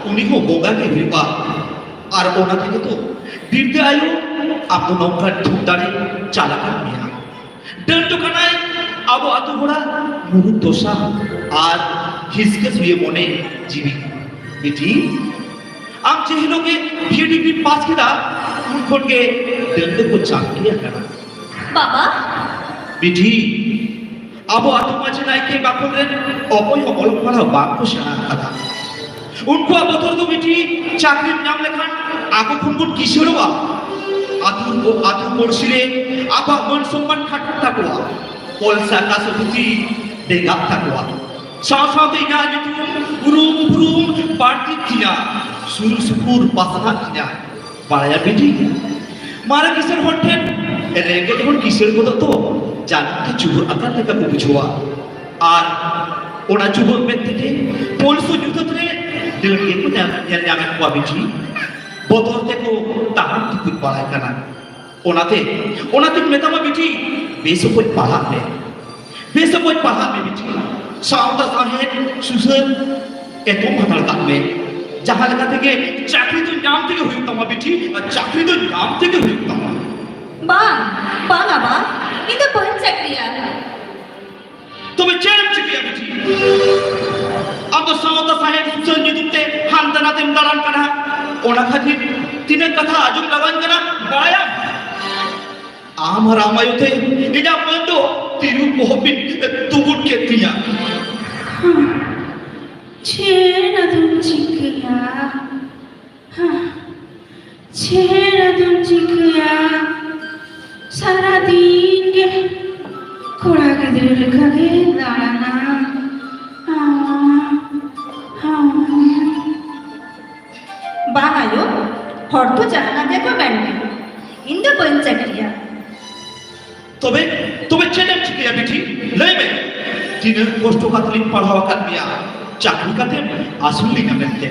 ᱩᱱᱤ ᱦᱚᱸ ᱵᱚᱸᱜᱟ ᱜᱮ ᱦᱩᱭᱩᱜᱼᱟ᱾ ᱟᱨ ᱚᱱᱟ ᱛᱮᱜᱮ ᱛᱚ ᱵᱤᱨᱫᱟᱹ ᱟᱭᱳ ᱟᱢ ᱫᱚ ᱱᱚᱝᱠᱟᱱ ᱫᱷᱩᱠ ᱫᱟᱲᱮ ᱪᱟᱞ ᱟᱠᱟᱱ ᱢᱮᱭᱟ᱾ ᱰᱟᱹᱱ ᱫᱚ ᱠᱟᱱᱟᱭ ᱟᱵᱚ ᱟᱛᱳ ᱦᱚᱲᱟᱜ ᱢᱩᱲᱩᱫ ᱫᱚᱥᱟ ᱟᱨ ᱦᱤᱥᱠᱟᱹ ᱥᱩᱭᱟᱹ ᱢᱚᱱᱮ ᱡᱤᱣᱤ᱾ ᱵᱤᱴᱤ, ᱟᱢ ᱡᱮ ᱦᱤᱞᱳᱜ ᱜᱮ ᱵᱤ ᱮ ᱰᱤᱜᱽᱨᱤ ᱯᱟᱥ ᱠᱮᱫᱟ, ᱩᱱ ᱠᱷᱚᱱ ᱜᱮ ᱰᱟᱹᱱ ᱫᱚᱠᱚ ᱪᱟᱢᱠᱤ ᱟᱠᱟᱱᱟ᱾ ᱵᱟᱵᱟ᱾ ᱵᱤᱴᱤ, ᱟᱵᱚ ᱟᱛᱳ ᱢᱟᱹᱡᱷᱤ ᱱᱟᱭᱠᱮ ᱵᱟᱠᱷᱳᱞ ᱨᱮᱱ ᱚᱠᱚᱭ ᱦᱚᱸ ᱚᱞᱚᱜ ᱯᱟᱲᱦᱟᱣ ᱵᱟᱝ ᱠᱚ ᱥᱮᱬᱟ ᱟᱠᱟᱫᱟ᱾ ᱩᱱᱠᱩᱣᱟᱜ ᱵᱚᱛᱚᱨ ᱫᱚ ᱵᱤᱴᱤ ᱪᱟᱹᱠᱨᱤᱢ ᱧᱟᱢ ᱞᱮᱠᱷᱟᱱ ᱟᱠᱚ ᱠᱷᱚᱱ ᱵᱚᱱ ᱠᱤᱥᱟᱹᱬᱚᱜᱼᱟ᱾ ᱟᱛᱳ, ᱟᱛᱳ ᱯᱩᱲᱥᱤ ᱨᱮ ᱟᱵᱚᱣᱟᱜ ᱢᱟᱹᱱ ᱥᱚᱱᱢᱟᱱ ᱠᱷᱟᱴᱚᱜ ᱛᱟᱠᱚᱣᱟ᱾ ᱯᱚᱞ ᱥᱟᱠᱟ ᱥᱚᱢᱯᱚᱛᱤ ᱰᱮᱸᱜᱟᱜ ᱛᱟᱠᱚᱣᱟ᱾ ᱥᱟᱶ ᱥᱟᱶᱛᱮ ᱤᱧᱟᱹᱜ ᱧᱩᱛᱩᱢ ᱩᱨᱩᱢ ᱩᱯᱨᱩᱢ ᱵᱟᱹᱲᱛᱤᱜ ᱛᱤᱧᱟ, ᱥᱩᱨ ᱥᱩᱯᱩᱨ ᱯᱟᱥᱱᱟᱜ ᱛᱤᱧᱟ᱾ ᱵᱟᱲᱟᱭᱟ ᱵᱤᱴᱤ, ᱢᱟᱨᱮ ᱠᱤᱥᱟᱹᱬ ᱦᱚᱲ ᱴᱷᱮᱱ ᱨᱮᱸᱜᱮᱡ ᱦᱚᱲ ᱠᱤᱥᱟᱹᱬ ᱜᱚᱫᱚᱜ ᱫᱚ ᱡᱟᱹᱱᱩᱢ ᱛᱮ ᱪᱩᱵᱟᱹᱜ ᱟᱠᱟᱱ ᱞᱮᱠᱟ ᱠᱚ ᱵᱩᱡᱷᱟᱹᱣᱟ᱾ ᱟᱨ ᱚᱱᱟ ᱪᱩᱵᱟᱹᱜ ᱢᱮᱫ ᱛᱮᱜᱮ ᱯᱚᱞᱥᱚ ᱧᱩᱛᱟᱹᱛ ᱨᱮ ᱰᱟᱹᱱ ᱜᱮᱠᱚ ᱧᱮᱞ, ᱧᱮᱞ ᱧᱟᱢᱮᱫ ᱠᱚᱣᱟ ᱵᱤᱴᱤ᱾ ᱵᱚᱛᱚᱨ ᱛᱮᱠᱚ ᱛᱟᱦᱟᱢ ᱛᱩᱠᱩᱡ ᱵᱟᱲᱟᱭ ᱠᱟᱱᱟ᱾ ᱚᱱᱟᱛᱮ, ᱚᱱᱟᱛᱮᱧ ᱢᱮᱛᱟᱢᱟ ᱵᱤᱴᱤ, ᱵᱮᱥ ᱚᱠᱚᱡ ᱯᱟᱲᱦᱟᱜ ᱢᱮ᱾ ᱵᱮᱥ ᱚᱠᱚᱡ ᱯᱟᱲᱦᱟᱜ ᱢᱮ ᱵᱤᱴᱤ᱾ ᱥᱟᱶᱛᱟ ᱥᱟᱶᱦᱮᱫ ᱥᱩᱥᱟᱹᱨ ᱮᱛᱚᱢ ᱦᱟᱛᱟᱲ ᱠᱟᱜ ᱢᱮ᱾ ᱡᱟᱦᱟᱸ ᱞᱮᱠᱟ ᱛᱮᱜᱮ ᱪᱟᱹᱠᱨᱤ ᱫᱚ ᱧᱟᱢ ᱛᱮᱜᱮ ᱦᱩᱭᱩᱜ ᱛᱟᱢᱟ ᱵᱤᱴᱤ, ᱟᱨ ᱪᱟᱹᱠᱨᱤ ᱫᱚ ᱧᱟᱢ ᱛᱮᱜᱮ ᱦᱩᱭᱩᱜ ᱛᱟᱢᱟ᱾ ᱵᱟᱝ, ᱵᱟᱝᱟ ᱵᱟ, ᱤᱧ ᱫᱚ ᱵᱟᱹᱧ ᱪᱟᱹᱠᱨᱤᱭᱟ᱾ ᱛᱚᱵᱮ ᱪᱮᱫ ᱮᱢ ᱪᱤᱠᱟᱹᱭᱟ ᱵᱤᱴᱤ? ᱟᱢ ᱫᱚ ᱥᱟᱶᱛᱟ ᱥᱟᱶᱦᱮᱫ ᱥᱩᱥᱟᱹᱨ ᱧᱩᱛᱩᱢ ᱛᱮ ᱦᱟᱱᱛᱮ ᱱᱟᱛᱮᱢ ᱫᱟᱬᱟᱱ ᱠᱟᱱᱟ᱾ ᱚᱱᱟ ᱠᱷᱟᱹᱛᱤᱨ ᱛᱤᱱᱟᱹᱜ ᱠᱟᱛᱷᱟ ᱟᱸᱡᱚᱢ ᱞᱟᱜᱟᱣᱟᱹᱧ ᱠᱟᱱᱟ, ᱵᱟᱲᱟᱭᱟᱢ? ᱟᱢ ᱟᱨ ᱟᱢ ᱟᱭᱳ ᱛᱮ ᱤᱧᱟᱹᱜ ᱢᱟᱹᱱ ᱫᱚ ᱛᱤᱨᱩ ᱵᱚᱦᱚᱜ ᱵᱤᱱ ᱛᱩᱵᱩᱫ ᱠᱮᱫ ᱛᱤᱧᱟ᱾ ᱪᱮᱫ ᱟᱫᱚᱢ ᱪᱤᱠᱟᱹᱭᱟ? ᱪᱮᱫ ᱟᱫᱚᱢ ᱪᱤᱠᱟᱹᱭᱟ? ᱥᱟᱨᱟ ᱫᱤᱱ ᱜᱮ ᱠᱚᱲᱟ ᱜᱤᱫᱽᱨᱟᱹ ᱞᱮᱠᱟ ᱜᱮ ᱫᱟᱬᱟᱱᱟ᱾ ᱵᱟᱝ ᱟᱭᱳ, ᱦᱚᱲ ᱫᱚ ᱡᱟᱦᱟᱱᱟᱜ ᱜᱮᱠᱚ ᱢᱮᱱ ᱜᱮ, ᱤᱧ ᱫᱚ ᱵᱟᱹᱧ ᱪᱟᱹᱠᱨᱤᱭᱟ᱾ ᱛᱚᱵᱮ, ᱛᱚᱵᱮ ᱪᱮᱫ ᱮᱢ ᱪᱤᱠᱟᱹᱭᱟ ᱵᱤᱴᱤ? ᱞᱟᱹᱭ ᱛᱤᱱᱟᱹᱜ ᱠᱚᱥᱴᱚ ᱠᱟᱛᱮ ᱞᱤᱧ ᱯᱟᱲᱦᱟᱣ ᱟᱠᱟᱫ ᱢᱮᱭᱟ, ᱪᱟᱹᱠᱨᱤ ᱠᱟᱛᱮ ᱟᱹᱥᱩᱞ ᱞᱤᱧᱟ ᱢᱮᱱᱛᱮ᱾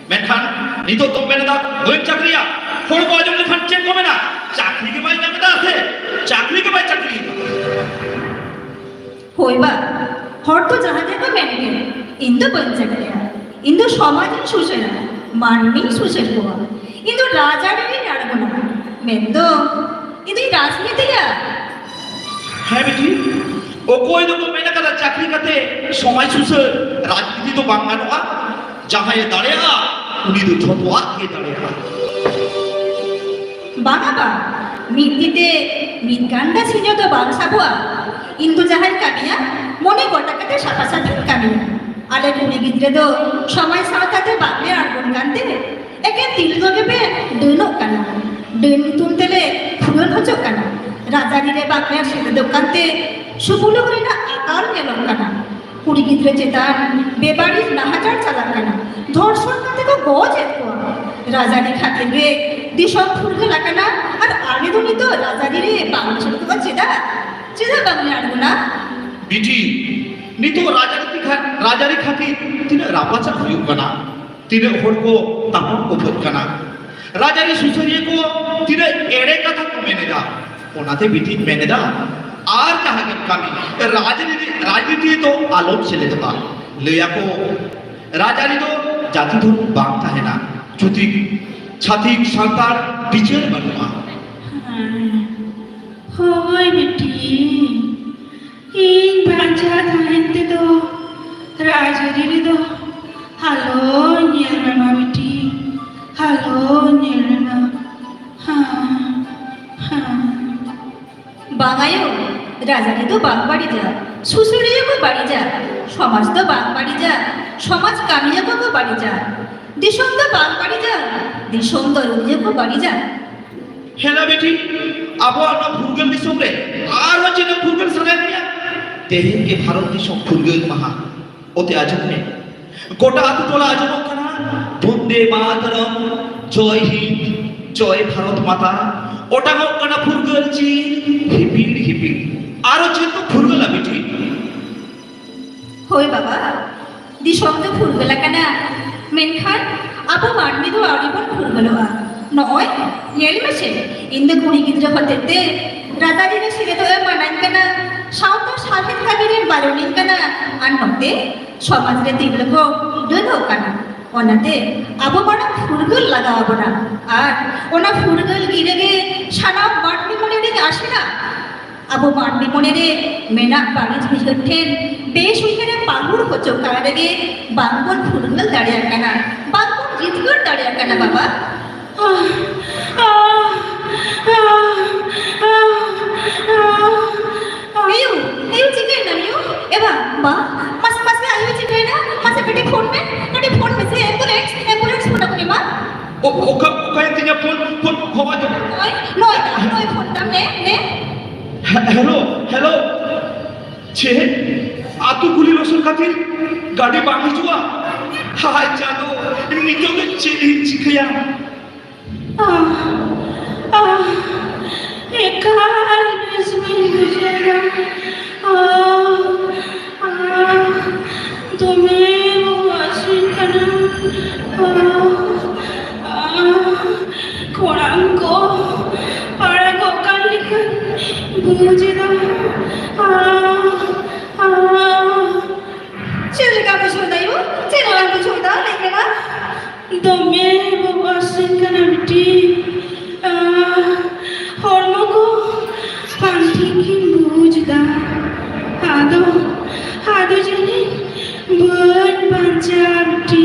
ᱢᱮᱱᱠᱷᱟᱱ ᱱᱤᱛᱚᱜ ᱫᱚᱢ ᱢᱮᱱ ᱮᱫᱟ ᱵᱟᱹᱧ ᱪᱟᱹᱠᱨᱤᱭᱟ᱾ ᱦᱚᱲ ᱠᱚ ᱟᱸᱡᱚᱢ ᱞᱮᱠᱷᱟᱱ ᱪᱮᱫ ᱠᱚ ᱢᱮᱱᱟ? ᱪᱟᱹᱠᱨᱤ ᱜᱮ ᱵᱟᱭ ᱧᱟᱢ ᱮᱫᱟ ᱥᱮ ᱪᱟᱹᱠᱨᱤ ᱜᱮ ᱵᱟᱭ ᱪᱟᱹᱠᱨᱤᱭᱮᱫᱟ᱾ ᱦᱳᱭ ᱵᱟ, ᱦᱚᱲ ᱫᱚ ᱡᱟᱦᱟᱸ ᱜᱮᱠᱚ ᱢᱮᱱ ᱜᱮ, ᱤᱧ ᱫᱚ ᱵᱟᱹᱧ ᱪᱟᱹᱠᱨᱤᱭᱟ, ᱤᱧ ᱫᱚ ᱥᱚᱢᱟᱡᱽ ᱤᱧ ᱥᱩᱥᱟᱹᱨᱟ, ᱢᱟᱹᱱᱢᱤᱧ ᱥᱩᱥᱟᱹᱨ ᱠᱚᱣᱟ, ᱤᱧ ᱫᱚ ᱨᱟᱡᱽᱟᱹᱨᱤ ᱨᱤᱧ ᱟᱬᱜᱚᱱᱟ, ᱢᱮᱱᱫᱚ ᱤᱧ ᱫᱚᱧ ᱨᱟᱡᱽᱱᱤᱛᱤᱭᱟ᱾ ᱦᱮᱸ ᱵᱤᱴᱤ, ᱚᱠᱚᱭ ᱫᱚᱠᱚ ᱢᱮᱱ ᱟᱠᱟᱫᱟ ᱪᱟᱹᱠᱨᱤ ᱠᱟᱛᱮ ᱥᱚᱢᱟᱡᱽ ᱥᱩᱥᱟᱹᱨ, ᱨᱟᱡᱽᱱᱤᱛᱤ ᱫᱚ ᱵᱟᱝ ᱜᱟᱱᱚᱜᱼᱟ᱾ ᱡᱟᱦᱟᱸᱭᱮ ᱫᱟᱲᱮᱭᱟᱜᱼᱟ, ᱩᱱᱤ ᱫᱚ ᱡᱷᱚᱛᱚᱣᱟᱜ ᱜᱮ ᱫᱟᱲᱮᱭᱟᱜᱼᱟ᱾ ᱵᱟᱝᱟ ᱵᱟ, ᱢᱤᱫ ᱛᱤ ᱛᱮ ᱢᱤᱫ ᱜᱟᱱᱰᱟ ᱥᱤᱧᱚᱛ ᱫᱚ ᱵᱟᱝ ᱥᱟᱵᱚᱜᱼᱟ᱾ ᱤᱧ ᱫᱚ ᱡᱟᱦᱟᱸᱧ ᱠᱟᱹᱢᱤᱭᱟ, ᱢᱚᱱᱮ ᱜᱚᱴᱟ ᱠᱟᱛᱮ ᱥᱟᱯᱷᱟ ᱥᱟᱹᱯᱷᱤᱧ ᱠᱟᱹᱢᱤᱭᱟ᱾ ᱟᱞᱮ ᱠᱩᱲᱤ ᱜᱤᱫᱽᱨᱟᱹ ᱫᱚ ᱥᱚᱢᱟᱡᱽ ᱥᱟᱶᱛᱟ ᱛᱮ ᱵᱟᱝᱞᱮ ᱟᱬᱜᱚᱱ ᱠᱟᱱᱛᱮ, ᱮᱠᱮᱱ ᱛᱤᱨᱞᱟᱹ ᱜᱮᱯᱮ ᱰᱟᱹᱱᱚᱜ ᱠᱟᱱᱟ᱾ ᱰᱟᱹᱱ ᱧᱩᱛᱩᱢ ᱛᱮᱞᱮ ᱯᱷᱩᱨᱟᱹᱱ ᱦᱚᱪᱚᱜ ᱠᱟᱱᱟ᱾ ᱨᱟᱡᱽᱟᱹᱨᱤ ᱨᱮ ᱵᱟᱝᱞᱮ ᱥᱮᱞᱮᱫᱚᱜ ᱠᱟᱱᱛᱮ ᱥᱩᱯᱩᱞᱩᱠ ᱨᱮᱱᱟᱜ ᱟᱠᱟᱞ ᱧᱮᱞᱚᱜ ᱠᱟᱱᱟ᱾ ᱠᱩᱲᱤ ᱜᱤᱫᱽᱨᱟᱹ ᱪᱮᱛᱟᱱ ᱵᱮᱵᱟᱹᱲᱤᱡ ᱱᱟᱦᱟᱪᱟᱨ ᱪᱟᱞᱟᱜ ᱠᱟᱱᱟ᱾ ᱫᱷᱚᱨᱥᱚᱱ ᱠᱟᱛᱮ ᱠᱚ ᱜᱚᱡ ᱮᱫ ᱠᱚᱣᱟ᱾ ᱨᱟᱡᱽᱟᱹᱨᱤ ᱠᱷᱟᱹᱛᱤᱨ ᱜᱮ ᱫᱤᱥᱚᱢ ᱯᱷᱩᱨᱜᱟᱹᱞ ᱟᱠᱟᱱᱟ, ᱟᱨ ᱟᱞᱮ ᱫᱚ ᱱᱤᱛᱚᱜ ᱨᱟᱡᱽᱟᱹᱨᱤ ᱨᱮ ᱵᱟᱝ ᱥᱮᱞᱮᱫᱚᱜᱼᱟ ᱪᱮᱫᱟᱜ? ᱪᱮᱫᱟᱜ ᱵᱟᱝᱞᱮ ᱟᱬᱜᱚᱱᱟ? ᱵᱤᱴᱤ, ᱱᱤᱛᱚᱜ ᱨᱟᱡᱽᱟᱹᱨᱤ ᱠᱷᱟ-, ᱨᱟᱡᱽᱟᱹᱨᱤ ᱠᱷᱟᱹᱛᱤᱨ ᱛᱤᱱᱟᱹᱜ ᱨᱟᱯᱟᱪᱟᱜ ᱦᱩᱭᱩᱜ ᱠᱟᱱᱟ, ᱛᱤᱱᱟᱹᱜ ᱦᱚᱲ ᱠᱚ ᱛᱟᱯᱟᱢ ᱠᱚᱯᱷᱟᱹᱫ ᱠᱟᱱᱟ, ᱨᱟᱡᱽᱟᱹᱨᱤ ᱥᱩᱥᱟᱹᱨᱤᱭᱟᱹ ᱠᱚ ᱛᱤᱱᱟᱹᱜ ᱮᱲᱮ ᱠᱟᱛᱷᱟ ᱠᱚ ᱢᱮᱱ ᱮᱫᱟ᱾ ᱚᱱᱟᱛᱮ ᱵᱤᱴᱤᱧ ᱢᱮᱱ ᱮᱫᱟ, ᱟᱨ ᱡᱟᱦᱟᱸ ᱜᱮᱢ ᱠᱟᱹᱢᱤ, ᱨᱟᱡᱽᱱᱤᱛᱤ, ᱨᱟᱡᱽᱱᱤᱛᱤ ᱫᱚ ᱟᱞᱚᱢ ᱥᱮᱞᱮᱫᱚᱜᱼᱟ᱾ ᱞᱟᱹᱭᱟᱠᱚ, ᱨᱟᱡᱽᱟᱹᱨᱤ ᱫᱚ ᱡᱟᱹᱛᱤ ᱫᱷᱚᱨᱢᱚ ᱵᱟᱝ ᱛᱟᱦᱮᱱᱟ᱾ ᱪᱷᱩᱛᱤᱠ, ᱪᱷᱟᱹᱛᱤᱠ ᱥᱟᱱᱛᱟᱲ ᱵᱤᱪᱟᱹᱨ ᱵᱟᱹᱱᱩᱜᱼᱟ᱾ ᱦᱳᱭ ᱵᱤᱴᱤ, ᱤᱧ ᱵᱟᱧᱪᱟᱣ ᱛᱟᱦᱮᱱ ᱛᱮᱫᱚ ᱨᱟᱡᱽᱟᱹᱨᱤ ᱨᱮᱫᱚ ᱟᱞᱚ ᱧᱮᱞ ᱢᱮᱢᱟ ᱵᱤᱴᱤ, ᱟᱞᱚ ᱧᱮᱞ ᱢᱮᱢᱟ᱾ ᱦᱮᱸ, ᱦᱮᱸ᱾ ᱵᱟᱝ ᱟᱭᱳ, ᱨᱟᱡᱽᱟᱹᱨᱤ ᱫᱚ ᱵᱟᱝ ᱵᱟᱹᱲᱤᱡᱟ, ᱥᱩᱥᱟᱹᱨᱤᱭᱟᱹ ᱠᱚ ᱵᱟᱹᱲᱤᱡᱟ, ᱥᱚᱢᱟᱡᱽ ᱫᱚ ᱵᱟᱝ ᱵᱟᱹᱲᱤᱡᱟ, ᱥᱚᱢᱟᱡᱽ ᱠᱟᱹᱢᱤᱭᱟᱹ ᱠᱚᱠᱚ ᱵᱟᱹᱲᱤᱡᱟ, ᱫᱤᱥᱚᱢ ᱫᱚ ᱵᱟᱝ ᱵᱟᱹᱲᱤᱡᱟ, ᱫᱤᱥᱚᱢ ᱫᱚ ᱨᱩᱠᱷᱤᱭᱟᱹ ᱠᱚ ᱵᱟᱹᱲᱤᱡᱟ᱾ ᱦᱮᱞᱟ ᱵᱤᱴᱤ, ᱟᱵᱚᱣᱟᱜ ᱱᱚᱣᱟ ᱯᱷᱩᱨᱜᱟᱹᱞ ᱫᱤᱥᱚᱢ ᱨᱮ ᱟᱨᱦᱚᱸ ᱪᱮᱫ ᱮᱢ ᱯᱷᱩᱨᱜᱟᱹᱞ ᱥᱟᱱᱟᱭᱮᱫ ᱢᱮᱭᱟ? ᱛᱮᱦᱮᱧ ᱜᱮ ᱵᱷᱟᱨᱚᱛ ᱫᱤᱥᱚᱢ ᱯᱷᱩᱨᱜᱟᱹᱞ ᱢᱟᱦᱟ᱾ ᱚᱛᱮ ᱟᱸᱡᱚᱢ ᱢᱮ, ᱜᱚᱴᱟ ᱟᱹᱛᱩ ᱴᱚᱞᱟ ᱟᱸᱡᱚᱢᱚᱜ ᱠᱟᱱᱟ, ᱵᱚᱱᱫᱮ ᱢᱟᱛᱟᱨᱟᱢ, ᱡᱚᱭ ᱦᱤᱱᱫ, ᱡᱚᱭ ᱵᱷᱟᱨᱚᱛ ᱢᱟᱛᱟ, ᱚᱴᱟᱝᱚᱜ ᱠᱟᱱᱟ ᱯᱷᱩᱨᱜᱟᱹᱞ ᱪᱤᱨ, ᱦᱤᱯᱤᱲ ᱦᱤᱯᱤᱲ᱾ ᱟᱨᱚ ᱪᱮᱫ ᱠᱚ ᱯᱷᱩᱨᱜᱟᱹᱞᱟ ᱵᱤᱴᱤ? ᱦᱳᱭ ᱵᱟᱵᱟ, ᱫᱤᱥᱚᱢ ᱫᱚ ᱯᱷᱩᱨᱜᱟᱹᱞ ᱟᱠᱟᱱᱟ, ᱢᱮᱱᱠᱷᱟᱱ ᱟᱵᱚ ᱢᱟᱹᱱᱢᱤ ᱫᱚ ᱟᱹᱣᱨᱤ ᱵᱚᱱ ᱯᱷᱩᱨᱜᱟᱹᱞᱚᱜᱼᱟ᱾ ᱱᱚᱜᱼᱚᱭ ᱧᱮᱞ ᱢᱮᱥᱮ, ᱤᱧ ᱫᱚ ᱠᱩᱲᱤ ᱜᱤᱫᱽᱨᱟᱹ ᱦᱚᱛᱮᱡ ᱛᱮ ᱨᱟᱡᱽᱟᱹᱨᱤ ᱨᱮ ᱥᱮᱞᱮᱫᱚᱜ ᱮ ᱢᱟᱱᱟᱧ ᱠᱟᱱᱟ, ᱥᱟᱶᱛᱟ ᱥᱟᱶᱦᱮᱫ ᱠᱟᱹᱢᱤ ᱨᱮ ᱵᱟᱨᱚᱱᱤᱧ ᱠᱟᱱᱟ, ᱟᱨ ᱱᱚᱛᱮ ᱥᱚᱢᱟᱡᱽ ᱨᱮ ᱛᱤᱨᱞᱟᱹ ᱠᱚ ᱩᱰᱟᱹᱱᱚᱜ ᱠᱟᱱᱟ᱾ ᱚᱱᱟᱛᱮ ᱟᱵᱚ ᱢᱟᱲᱟᱝ ᱯᱷᱩᱨᱜᱟᱹᱞ ᱞᱟᱜᱟᱣ ᱟᱵᱚᱱᱟ, ᱟᱨ ᱚᱱᱟ ᱯᱷᱩᱨᱜᱟᱹᱞ ᱜᱤᱨᱟᱹ ᱜᱮ ᱥᱟᱱᱟᱢ ᱢᱟᱹᱱᱢᱤ ᱢᱚᱱᱮ ᱨᱮᱧ ᱟᱥᱮᱱᱟ᱾ ᱟᱵᱚ ᱢᱟᱹᱱᱢᱤ ᱢᱚᱱᱮ ᱨᱮ ᱢᱮᱱᱟᱜ ᱵᱟᱹᱲᱤᱡ ᱩᱭᱦᱟᱹᱨ ᱴᱷᱮᱱ ᱵᱮᱥ ᱩᱭᱦᱟᱹᱨ ᱮ ᱯᱟᱹᱦᱩᱲ ᱦᱚᱪᱚ ᱠᱟᱱ ᱨᱮᱜᱮ ᱵᱟᱝᱵᱚᱱ ᱯᱷᱩᱨᱜᱟᱹᱞ ᱫᱟᱲᱮᱭᱟᱜ ᱠᱟᱱᱟ, ᱵᱟᱝᱵᱚᱱ ᱡᱤᱛᱠᱟᱹᱨ ᱫᱟᱲᱮᱭᱟᱜ ᱠᱟᱱᱟ ᱵᱟᱵᱟ᱾ ᱮᱭᱳ, ᱮᱭᱳ, ᱪᱤᱠᱟᱹᱭᱮᱱᱟ ᱭᱳ? ᱮ ᱵᱟ, ᱵᱟ, ᱢᱟᱥᱮ, ᱢᱟᱥᱮ, ᱟᱭᱳ, ᱪᱤᱠᱟᱹᱭᱮᱱᱟ? ᱢᱟᱥᱮ, ᱠᱟᱹᱴᱤᱡ ᱯᱷᱳᱱ ᱢᱮ, ᱠᱟᱹᱴᱤᱡ ᱯᱷᱳᱱ ᱢᱮᱥᱮ, ambulance, ambulance ᱯᱷᱳᱱ ᱟᱹᱜᱩ ᱢᱮ ᱢᱟ᱾ ᱚ-, ᱚᱠᱟ, ᱚᱠᱟᱭᱮᱱ ᱛᱤᱧᱟ ᱯᱷᱳᱱ? ᱯᱷᱳᱱ ᱦᱚᱦᱚ ᱟᱸᱡᱚᱢ ᱢᱮ᱾ ᱱᱚᱜᱼᱚᱭ, ᱱᱚᱜᱼᱚᱭ, ᱱᱚᱜᱼᱚᱭ ᱯᱷᱳᱱ ᱫᱟᱢ, ᱱᱮ, ᱱᱮ᱾ ᱦᱮ-, ᱦᱮᱞᱳ, ᱦᱮᱞᱳ᱾ ᱪᱮᱫ? ᱟᱹᱛᱩ ᱠᱩᱞᱦᱤ ᱞᱚᱥᱚᱫ ᱠᱷᱟᱹᱛᱤᱨ ᱜᱟᱹᱰᱤ ᱵᱟᱝ ᱦᱤᱡᱩᱜᱼᱟ? ᱦᱟᱭ ᱪᱟᱸᱫᱚ, ᱱᱤᱛᱚᱜ ᱫᱚ ᱪᱮᱫ ᱤᱧ ᱪᱤᱠᱟᱹᱭᱟ? ᱟᱦ, ᱟᱦ, ᱮᱠᱟᱞ ᱵᱮᱥ ᱵᱟᱹᱧ ᱵᱩᱡᱷᱟᱹᱣ ᱮᱫᱟ᱾ ᱟᱦ, ᱟᱦ, ᱫᱚᱢᱮ ᱵᱚᱦᱚᱜ ᱦᱟᱹᱥᱩᱧ ᱠᱟᱱᱟ᱾ ᱟᱦ, ᱟᱦ, ᱠᱚᱲᱟᱢ ᱠᱚ ᱯᱟᱲᱟᱜᱚᱜ ᱠᱟᱱ ᱞᱮᱠᱟᱧ ᱵᱩᱡᱽ ᱮᱫᱟ᱾ ᱟᱦ, ᱟᱦ᱾ ᱪᱮᱫ ᱞᱮᱠᱟ ᱵᱩᱡᱷᱟᱹᱣ ᱫᱟᱭᱳ? ᱪᱮᱫ ᱞᱮᱠᱟ ᱵᱩᱡᱷᱟᱹᱣ ᱫᱟ? ᱞᱟᱹᱭ ᱢᱮ ᱢᱟ᱾ ᱫᱚᱢᱮ ᱵᱚᱦᱚᱜ ᱦᱟᱹᱥᱩᱧ ᱠᱟᱱᱟ ᱵᱤᱴᱤ᱾ ᱟᱨ ᱦᱚᱲᱢᱚ ᱠᱚ ᱵᱟᱝ ᱴᱷᱤᱠ ᱜᱤᱧ ᱵᱩᱡᱽ ᱫᱟ᱾ ᱟᱫᱚ, ᱟᱫᱚ ᱡᱟᱹᱱᱤᱡ ᱵᱟᱹᱧ ᱵᱟᱧᱪᱟᱜᱼᱟ ᱵᱤᱴᱤ᱾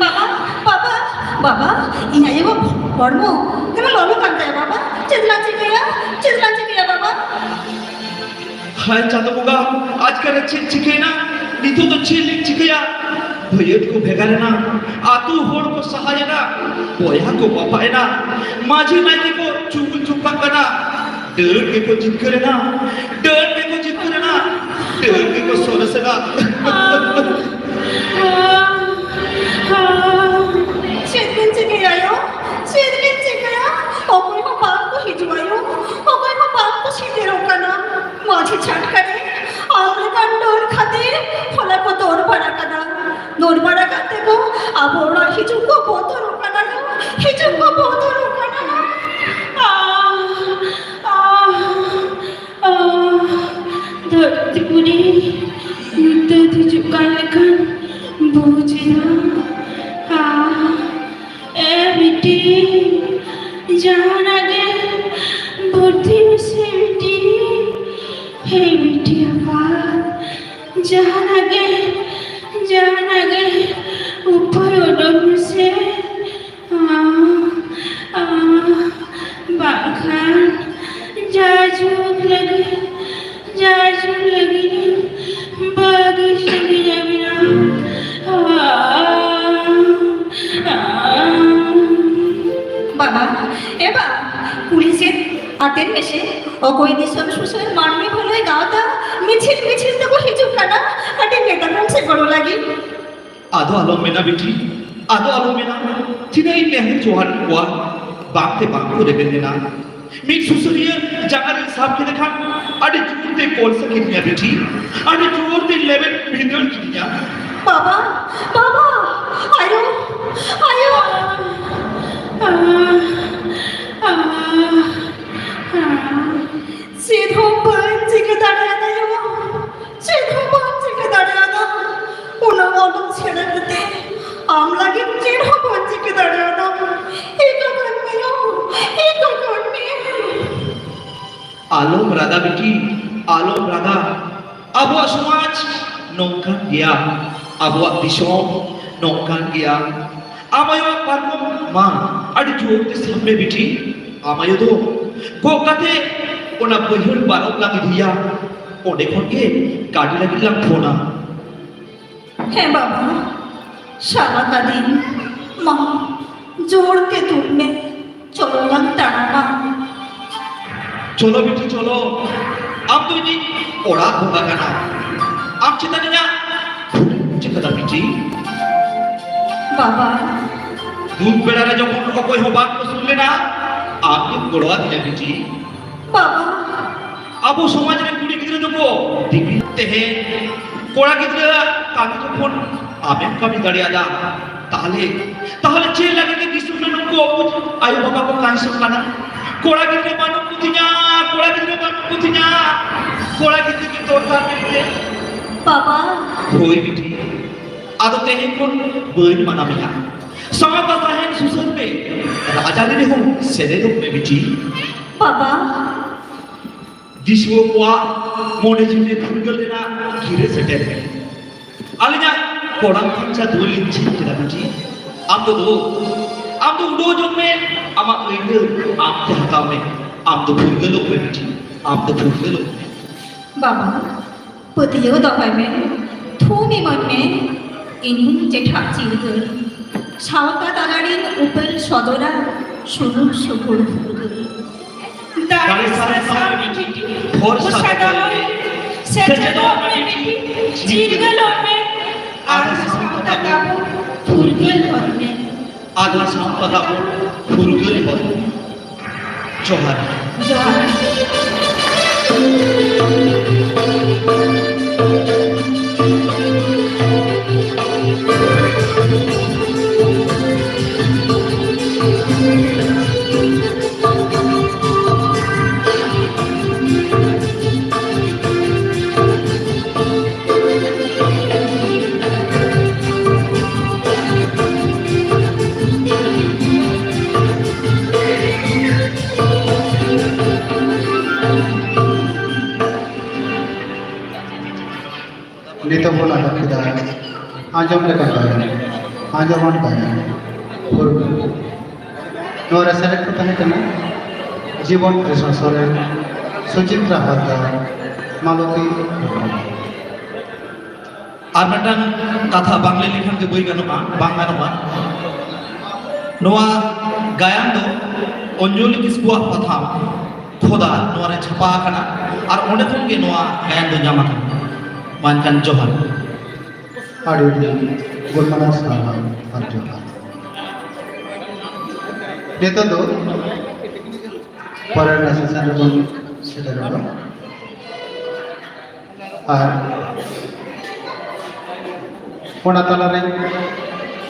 ᱵᱟᱵᱟ, ᱵᱟᱵᱟ, ᱵᱟᱵᱟ, ᱤᱧ ᱟᱭᱳ ᱦᱚᱲᱢᱚ ᱫᱚᱢᱮ ᱞᱚᱞᱚ ᱠᱟᱱ ᱛᱟᱭᱟ ᱵᱟᱵᱟ᱾ ᱪᱮᱫ ᱞᱟᱝ ᱪᱤᱠᱟᱹᱭᱟ? ᱪᱮᱫ ᱞᱟᱝ ᱪᱤᱠᱟᱹᱭᱟ ᱵᱟᱵᱟ? ᱦᱟᱭ ᱪᱟᱸᱫᱚ ᱵᱚᱸᱜᱟ, ᱟᱡᱠᱟᱨᱮ ᱪᱮᱫ ᱪᱤᱠᱟᱹᱭᱮᱱᱟ? ᱱᱤᱛᱚᱜ ᱫᱚ ᱪᱮᱫ ᱞᱤᱧ ᱪᱤᱠᱟᱹᱭᱟ? ᱵᱷᱟᱹᱭᱟᱹᱛ ᱠᱚ ᱵᱷᱮᱜᱟᱨᱮᱱᱟ, ᱟᱹᱛᱩ ᱦᱚᱲ ᱠᱚ ᱥᱟᱦᱟᱭᱮᱱᱟ, ᱵᱚᱭᱦᱟ ᱠᱚ ᱵᱟᱯᱟᱭᱮᱱᱟ, ᱢᱟᱹᱡᱷᱤ ᱱᱟᱭᱠᱮ ᱠᱚ ᱪᱩᱜᱩᱞ ᱪᱩᱯᱟᱜ ᱠᱟᱱᱟ, ᱰᱟᱹᱱ ᱜᱮᱠᱚ ᱡᱤᱛᱠᱟᱹᱨᱮᱱᱟ, ᱰᱟᱹᱱ ᱜᱮᱠᱚ ᱡᱤᱛᱠᱟᱹᱨᱮᱱᱟ, ᱰᱟᱹᱱ ᱜᱮᱠᱚ ᱥᱚᱨᱮᱥᱮᱱᱟ᱾ ᱪᱮᱫ ᱵᱤᱱ ᱪᱤᱠᱟᱹᱭᱟ ᱭᱳ? ᱪᱮᱫ ᱵᱤᱱ ᱪᱤᱠᱟᱹᱭᱟ? ᱚᱠᱚᱭ ᱦᱚᱸ ᱵᱟᱝ ᱠᱚ ᱦᱤᱡᱩᱜᱼᱟ ᱭᱳ, ᱚᱠᱚᱭ ᱦᱚᱸ ᱵᱟᱝ ᱠᱚ ᱥᱮᱴᱮᱨᱚᱜ ᱠᱟᱱᱟ᱾ ᱢᱟᱹᱡᱷᱤ ᱪᱷᱟᱴᱠᱟ ᱨᱮ ᱟᱢ ᱞᱮᱠᱟᱱ ᱰᱟᱹᱱ ᱠᱷᱟᱹᱛᱤᱨ ᱦᱚᱞᱟ ᱠᱚ ᱵᱟᱲᱟ ᱠᱟᱛᱮ ᱠᱚ ᱟᱵᱚ ᱚᱲᱟᱜ ᱦᱤᱡᱩᱜ ᱠᱚ ᱵᱚᱛᱚᱨᱚᱜ ᱠᱟᱱᱟ ᱠᱚ, ᱦᱤᱡᱩᱜ ᱠᱚ ᱵᱚᱛᱚᱨᱚᱜ ᱠᱟᱱᱟ ᱠᱚ᱾ ᱟᱦ, ᱟᱦ, ᱟᱦ, ᱫᱷᱟᱹᱨᱛᱤ ᱯᱩᱨᱤ ᱧᱩᱛᱟᱹᱛ ᱦᱤᱡᱩᱜ ᱠᱟᱱ ᱞᱮᱠᱟᱧ ᱵᱩᱡᱽ ᱮᱫᱟ᱾ ᱟᱦ, ᱮ ᱵᱤᱴᱤ, ᱡᱟᱦᱟᱱᱟᱜ ᱜᱮ ᱵᱩᱫᱽᱫᱷᱤ ᱢᱮᱥᱮ ᱵᱤᱴᱤ᱾ ᱦᱮ ᱵᱤᱴᱤ ᱟᱯᱟᱛ, ᱡᱟᱦᱟᱱᱟᱜ ᱜᱮ, ᱡᱟᱦᱟᱱᱟᱜ ᱜᱮ ᱩᱯᱟᱹᱭ ᱩᱰᱩᱠ ᱢᱮᱥᱮ᱾ ᱟᱸ, ᱟᱸ, ᱵᱟᱝᱠᱷᱟᱱ ᱡᱟᱭᱡᱩᱜᱽ ᱞᱟᱹᱜᱤᱫ, ᱡᱟᱭᱡᱩᱜᱽ ᱞᱟᱹᱜᱤᱫ ᱵᱟᱹᱜᱤ ᱥᱟᱹᱜᱤᱧ ᱢᱮᱱᱟᱜ᱾ ᱟᱸ, ᱟᱸ᱾ ᱵᱟᱵᱟ, ᱮ ᱵᱟ, ᱠᱩᱲᱤ ᱥᱮᱫ ᱟᱛᱮᱱ ᱢᱮᱥᱮ᱾ ᱚᱠᱚᱭ ᱫᱤᱥᱚᱢ ᱥᱩᱥᱟᱹᱨ ᱢᱟᱹᱱᱢᱤ ᱵᱷᱟᱹᱞᱟᱹᱭ ᱜᱟᱶᱛᱟ ᱢᱤᱪᱷᱤᱞ ᱢᱤᱪᱷᱤᱞ ᱛᱮᱠᱚ ᱦᱤᱡᱩᱜ ᱠᱟᱱᱟ, ᱠᱟᱹᱴᱤᱡ ᱢᱮᱛᱟ ᱠᱚᱢ ᱥᱮ ᱜᱚᱲᱚ ᱞᱟᱹᱜᱤᱫ᱾ ᱟᱫᱚ ᱟᱞᱚᱢ ᱢᱮᱱᱟ ᱵᱤᱴᱤ, ᱟᱫᱚ ᱟᱞᱚᱢ ᱢᱮᱱᱟ᱾ ᱛᱤᱱᱟᱹᱜ ᱤᱧ ᱱᱮᱦᱚᱨ ᱡᱚᱦᱟᱨ ᱠᱚᱣᱟ, ᱵᱟᱝᱛᱮ ᱵᱟᱝ ᱠᱚ ᱨᱮᱵᱮᱱ ᱞᱮᱱᱟ᱾ ᱢᱤᱫ ᱥᱩᱥᱟᱹᱨᱤᱭᱟᱹ ᱡᱟᱸᱜᱟ ᱨᱤᱧ ᱥᱟᱵ ᱠᱮᱫᱮ ᱠᱷᱟᱱ ᱟᱹᱰᱤ ᱡᱳᱨ ᱛᱮ ᱠᱚᱞᱥᱟ ᱠᱤᱫᱤᱧᱟ ᱵᱤᱴᱤ, ᱟᱹᱰᱤ ᱡᱳᱨ ᱛᱮ ᱞᱮᱵᱮᱫ ᱵᱷᱤᱸᱫᱟᱹᱲ ᱠᱤᱫᱤᱧᱟ᱾ ᱵᱟᱵᱟ, ᱵᱟᱵᱟ, ᱟᱭᱳ, ᱟᱭᱳ᱾ ᱪᱮᱫ ᱦᱚᱸ ᱵᱟᱹᱧ ᱪᱤᱠᱟᱹ ᱫᱟᱲᱮᱭᱟᱫᱟ ᱭᱳ, ᱪᱮᱫ ᱦᱚᱸ ᱵᱟᱹᱧ ᱪᱤᱠᱟᱹ ᱫᱟᱲᱮᱭᱟᱫᱟ᱾ ᱩᱱᱟᱹᱜ ᱚᱞᱚᱜ ᱥᱮᱬᱟ ᱠᱟᱛᱮ ᱟᱢ ᱞᱟᱹᱜᱤᱫ ᱪᱮᱫ ᱦᱚᱸ ᱵᱟᱹᱧ ᱪᱤᱠᱟᱹ ᱫᱟᱲᱮᱭᱟᱫᱟ᱾ ᱤᱠᱟᱹ ᱠᱟᱹᱧ ᱢᱮ ᱭᱳ, ᱤᱠᱟᱹ ᱠᱟᱹᱧ ᱢᱮ᱾ ᱟᱞᱚᱢ ᱨᱟᱜᱟ ᱵᱤᱴᱤ, ᱟᱞᱚᱢ ᱨᱟᱜᱟ᱾ ᱟᱵᱚᱣᱟᱜ ᱥᱚᱢᱟᱡᱽ ᱱᱚᱝᱠᱟᱱ ᱜᱮᱭᱟ, ᱟᱵᱚᱣᱟᱜ ᱫᱤᱥᱚᱢ ᱱᱚᱝᱠᱟᱱ ᱜᱮᱭᱟ᱾ ᱟᱢ ᱟᱭᱳᱣᱟᱜ ᱯᱟᱨᱠᱚᱢ ᱢᱟ ᱟᱹᱰᱤ ᱡᱳᱨ ᱛᱮ ᱥᱟᱵ ᱢᱮ ᱵᱤᱴᱤ᱾ ᱟᱢ ᱟᱭᱳ ᱫᱚ ᱜᱚᱜ ᱠᱟᱛᱮ ᱚᱱᱟ ᱵᱟᱹᱭᱦᱟᱹᱲ ᱯᱟᱨᱚᱢ ᱞᱟᱝ ᱤᱫᱤᱭᱟ, ᱚᱸᱰᱮ ᱠᱷᱚᱱ ᱜᱮ ᱜᱟᱹᱰᱤ ᱞᱟᱹᱜᱤᱫ ᱞᱟᱝ ᱯᱷᱳᱱᱟ᱾ ᱦᱮᱸ ᱵᱟᱵᱟ, ᱥᱟᱵ ᱟᱠᱟᱫᱤᱧ᱾ ᱢᱟ, ᱡᱳᱨ ᱛᱮ ᱛᱩᱫ ᱢᱮ, ᱪᱚᱞᱚ ᱞᱟᱝ ᱛᱟᱲᱟᱢᱟ᱾ ᱪᱚᱞᱚ ᱵᱤᱴᱤ ᱪᱚᱞᱚ, ᱟᱢ ᱫᱚ ᱤᱧᱤᱡ ᱚᱲᱟᱜ ᱵᱚᱸᱜᱟ ᱠᱟᱱᱟᱢ᱾ ᱟᱢ ᱪᱮᱛᱟᱱ ᱤᱧᱟᱜ ᱪᱮᱫ ᱠᱟᱫᱟ ᱵᱤᱴᱤ? ᱵᱟᱵᱟ᱾ ᱫᱩᱠ ᱵᱮᱲᱟ ᱨᱮ ᱡᱚᱠᱷᱚᱱ ᱚᱠᱚᱭ ᱦᱚᱸ ᱵᱟᱝ ᱠᱚ ᱥᱩᱨ ᱞᱮᱱᱟ, ᱟᱢ ᱜᱮᱢ ᱜᱚᱲᱚ ᱟᱹᱫᱤᱧᱟ ᱵᱤᱴᱤ᱾ ᱵᱟᱵᱟ᱾ ᱟᱵᱚ ᱥᱚᱢᱟᱡᱽ ᱨᱮ ᱠᱩᱲᱤ ᱜᱤᱫᱽᱨᱟᱹ ᱫᱚᱠᱚ ᱫᱤᱯᱤᱞ ᱛᱟᱦᱮᱸ᱾ ᱠᱚᱲᱟ ᱜᱤᱫᱽᱨᱟᱹ ᱠᱟᱹᱢᱤ ᱡᱚᱠᱷᱚᱱ ᱟᱢᱮᱢ ᱠᱟᱹᱢᱤ ᱫᱟᱲᱮᱭᱟᱫᱟ, ᱛᱟᱦᱞᱮ, ᱛᱟᱦᱞᱮ ᱪᱮᱫ ᱞᱟᱹᱜᱤᱫ ᱛᱮ ᱫᱤᱥᱚᱢ ᱨᱮ ᱱᱩᱠᱩ ᱟᱵᱚ ᱟᱭᱳ ᱵᱟᱵᱟ ᱠᱚ ᱠᱟᱹᱦᱤᱥᱚᱜ ᱠᱟᱱᱟ? ᱠᱚᱲᱟ ᱜᱤᱫᱽᱨᱟᱹ ᱵᱟᱹᱱᱩᱜ ᱠᱚ ᱛᱤᱧᱟ, ᱠᱚᱲᱟ ᱜᱤᱫᱽᱨᱟᱹ ᱵᱟᱹᱱᱩᱜ ᱠᱚ ᱛᱤᱧᱟ, ᱠᱚᱲᱟ ᱜᱤᱫᱽᱨᱟᱹ ᱜᱮ ᱫᱚᱨᱠᱟᱨ ᱢᱮᱱᱛᱮ᱾ ᱵᱟᱵᱟ᱾ ᱦᱳᱭ ᱵᱤᱴᱤ, ᱟᱫᱚ ᱛᱮᱦᱮᱧ ᱠᱷᱚᱱ ᱵᱟᱹᱧ ᱢᱟᱱᱟ ᱢᱮᱭᱟ᱾ ᱥᱟᱶᱛᱟ ᱥᱟᱶᱦᱮᱫ ᱥᱩᱥᱟᱹᱨ ᱯᱮ, ᱨᱟᱡᱽᱟᱹᱨᱤ ᱨᱮᱦᱚᱸ ᱥᱮᱞᱮᱫᱚᱜ ᱢᱮ ᱵᱤᱴᱤ᱾ ᱵᱟᱵᱟ᱾ ᱫᱤᱥᱩᱣᱟᱹ ᱠᱚᱣᱟᱜ ᱢᱚᱱᱮ ᱡᱤᱣᱤ ᱨᱮ ᱯᱷᱩᱨᱜᱟᱹᱞ ᱨᱮᱱᱟᱜ ᱜᱤᱨᱟᱹ ᱥᱮᱴᱮᱨ ᱢᱮ᱾ ᱟᱹᱞᱤᱧᱟᱜ ᱠᱚᱲᱟᱢ ᱠᱷᱟᱧᱪᱟ ᱫᱩᱣᱟᱹᱨ ᱞᱤᱧ ᱡᱷᱤᱡ ᱠᱮᱫᱟ ᱵᱤᱴᱤ᱾ ᱟᱢ ᱫᱚ ᱫᱩ, ᱟᱢ ᱫᱚ ᱩᱰᱟᱹᱣ ᱡᱚᱝ ᱢᱮ, ᱟᱢᱟᱜ ᱟᱹᱭᱫᱟᱹᱨ ᱟᱢ ᱛᱮ ᱦᱟᱛᱟᱣ ᱢᱮ, ᱟᱢ ᱫᱚ ᱯᱷᱩᱨᱜᱟᱹᱞᱚᱜ ᱢᱮ ᱵᱤᱴᱤ, ᱟᱢ ᱫᱚ ᱯᱷᱩᱨᱜᱟᱹᱞᱚᱜ ᱢᱮ᱾ ᱵᱟᱵᱟ, ᱯᱟᱹᱛᱭᱟᱹᱣ ᱫᱚᱦᱚᱭ ᱢᱮ, ᱛᱷᱩᱢ ᱤᱢᱟᱹᱧ ᱢᱮ, ᱤᱧ ᱦᱚᱸᱧ ᱪᱮᱴᱷᱟᱜ ᱪᱤᱨᱜᱟᱹᱞ᱾ ᱥᱟᱶᱛᱟ ᱛᱟᱞᱟᱨᱤᱧ ᱩᱯᱮᱞ ᱥᱚᱫᱚᱨᱟ ᱥᱩᱞᱩᱠ ᱥᱩᱜᱩᱲ ᱯᱷᱩᱨᱜᱟᱹᱞ᱾ ᱫᱟᱲᱮ ᱥᱟᱨᱥᱟᱣ ᱢᱮ ᱵᱤᱴᱤ, ᱦᱚᱨ ᱥᱟᱫᱚᱢ ᱦᱚᱭ, ᱥᱮᱪᱮᱫᱚᱜ ᱢᱮ ᱵᱤᱴᱤ, ᱪᱤᱨᱜᱟᱹᱞᱚᱜ ᱢᱮ, ᱟᱨ ᱥᱟᱶᱛᱟ ᱛᱟᱵᱚ ᱯᱷᱩᱨᱜᱟᱹᱞ ᱦᱚᱨ ᱢᱮ᱾ ᱟᱫᱷᱟ ᱥᱟᱶᱛᱟ ᱛᱟᱵᱚ ᱯᱷᱩᱨᱜᱟᱹᱞ ᱦᱚᱨ ᱢᱮ᱾ ᱡᱚᱦᱟᱨ᱾ ᱡᱚᱦᱟᱨ᱾ ᱱᱤᱛᱚᱜ ᱵᱚᱱ ᱟᱸᱡᱚᱢ ᱠᱮᱫᱟ, ᱟᱸᱡᱚᱢ ᱞᱮᱠᱟᱱ ᱜᱟᱭᱟᱱ, ᱟᱸᱡᱚᱢᱟᱱ ᱜᱟᱭᱟᱱ, ᱯᱷᱩᱨᱜᱟᱹᱞ᱾ ᱱᱚᱣᱟ ᱨᱮ ᱥᱮᱞᱮᱫ ᱠᱚ ᱛᱟᱦᱮᱸ ᱠᱟᱱᱟ ᱡᱤᱵᱚᱱ ᱠᱨᱤᱥᱱᱚ ᱥᱚᱨᱮᱱ, ᱥᱩᱪᱤᱛᱨᱟ ᱦᱟᱸᱥᱫᱟ, ᱢᱟᱞᱚᱛᱤ ᱦᱮᱢᱵᱨᱚᱢ᱾ ᱟᱨ ᱢᱤᱫᱴᱟᱝ ᱠᱟᱛᱷᱟ ᱵᱟᱝ ᱞᱟᱹᱭ ᱞᱮᱠᱷᱟᱱ ᱜᱮ ᱵᱟᱹᱭ ᱜᱟᱱᱚᱜᱼᱟ, ᱵᱟᱝ ᱜᱟᱱᱚᱜᱼᱟ᱾ ᱱᱚᱣᱟ ᱜᱟᱭᱟᱱ ᱫᱚ ᱚᱧᱡᱚᱞᱤ ᱠᱤᱥᱠᱩᱣᱟᱜ ᱯᱟᱛᱷᱟᱢ ᱠᱷᱚᱫᱟ ᱱᱚᱣᱟ ᱨᱮ ᱪᱷᱟᱯᱟ ᱟᱠᱟᱱᱟ, ᱟᱨ ᱚᱸᱰᱮ ᱠᱷᱚᱱ ᱜᱮ ᱱᱚᱣᱟ ᱜᱟᱭᱟᱱ ᱫᱚ ᱧᱟᱢ ᱟᱠᱟᱱᱟ᱾ ᱢᱟ ᱮᱱᱠᱷᱟᱱ ᱡᱚᱦᱟᱨ᱾ ᱟᱹᱰᱤ ᱟᱹᱰᱤ ᱜᱩᱱᱢᱟᱱᱟᱣ ᱥᱟᱨᱦᱟᱣ ᱟᱨ ᱡᱚᱦᱟᱨ᱾ ᱱᱤᱛᱚᱜ ᱫᱚ ᱯᱚᱨᱮᱨ ᱨᱮᱱᱟᱜ ᱥᱮᱥᱚᱱ ᱨᱮᱵᱚᱱ ᱥᱮᱴᱮᱨᱚᱜᱼᱟ᱾ ᱟᱨ ᱚᱱᱟ ᱛᱟᱞᱟᱨᱮ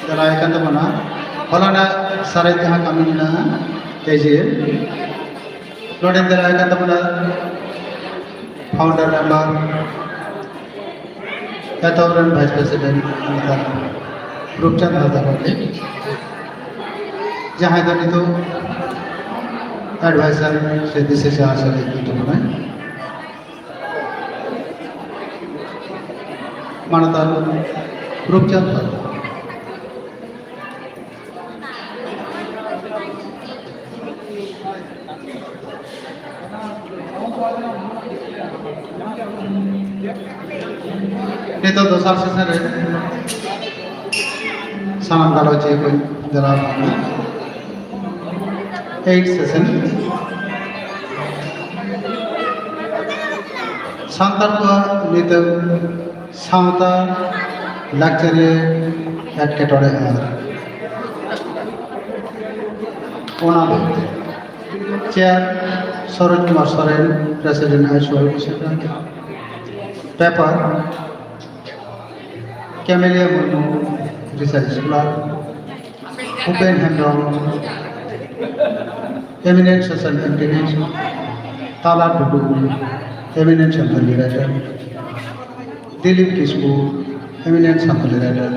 ᱫᱟᱨᱟᱭ ᱠᱟᱱ ᱛᱟᱵᱚᱱᱟ ᱦᱚᱞᱟᱱᱟᱜ ᱥᱟᱨᱮᱡ ᱡᱟᱦᱟᱸ ᱠᱟᱹᱢᱤ ᱢᱮᱱᱟᱜᱼᱟ, ᱮ ᱡᱮ ᱱᱚᱰᱮ ᱫᱟᱨᱟᱭ ᱠᱟᱱ ᱛᱟᱵᱚᱱᱟ founder member, ᱮᱛᱚᱦᱚᱵ ᱨᱮᱱ vice president ᱨᱩᱯᱪᱟᱸᱫᱽ ᱦᱟᱸᱥᱫᱟ ᱜᱚᱢᱠᱮ, ᱡᱟᱦᱟᱸᱭ ᱫᱚ ᱱᱤᱛᱚᱜ advisor ᱥᱮ ᱫᱤᱥᱟᱹ ᱥᱟᱦᱟᱨ ᱥᱮᱞᱮᱫ ᱠᱟᱱ ᱛᱟᱵᱚᱱᱟᱭ᱾ ᱢᱟᱱᱚᱛᱟᱱ ᱨᱩᱯᱪᱟᱸᱫᱽ ᱦᱟᱸᱥᱫᱟ᱾ ᱱᱤᱛᱚᱜ ᱫᱚᱥᱟᱨ session ᱨᱮ ᱥᱟᱱᱟᱢ ᱜᱟᱞᱚᱪᱤᱭᱟᱹ ᱠᱚᱧ ᱫᱮᱞᱟ ᱟᱠᱚ ᱠᱟᱱᱟ᱾ Eight session, ᱥᱟᱱᱛᱟᱲ ᱠᱚᱣᱟᱜ ᱱᱤᱛᱚᱜ ᱥᱟᱶᱛᱟ ᱞᱟᱠᱪᱟᱨᱤᱭᱟᱹ ᱮᱴᱠᱮᱴᱚᱬᱮ ᱟᱨ ᱚᱱᱟ ᱫᱚ chair ᱥᱚᱨᱳᱡᱽ ᱠᱩᱢᱟᱨ ᱥᱚᱨᱮᱱ, president, ᱟᱭ Saroj centre. Paper, Camellia Murmu, research scholar, Upen Hembrom, eminent social activist, ᱛᱟᱞᱟ ᱴᱩᱰᱩ, eminent santali writer, ᱫᱤᱞᱤᱯ ᱠᱤᱥᱠᱩ, eminent santali writer᱾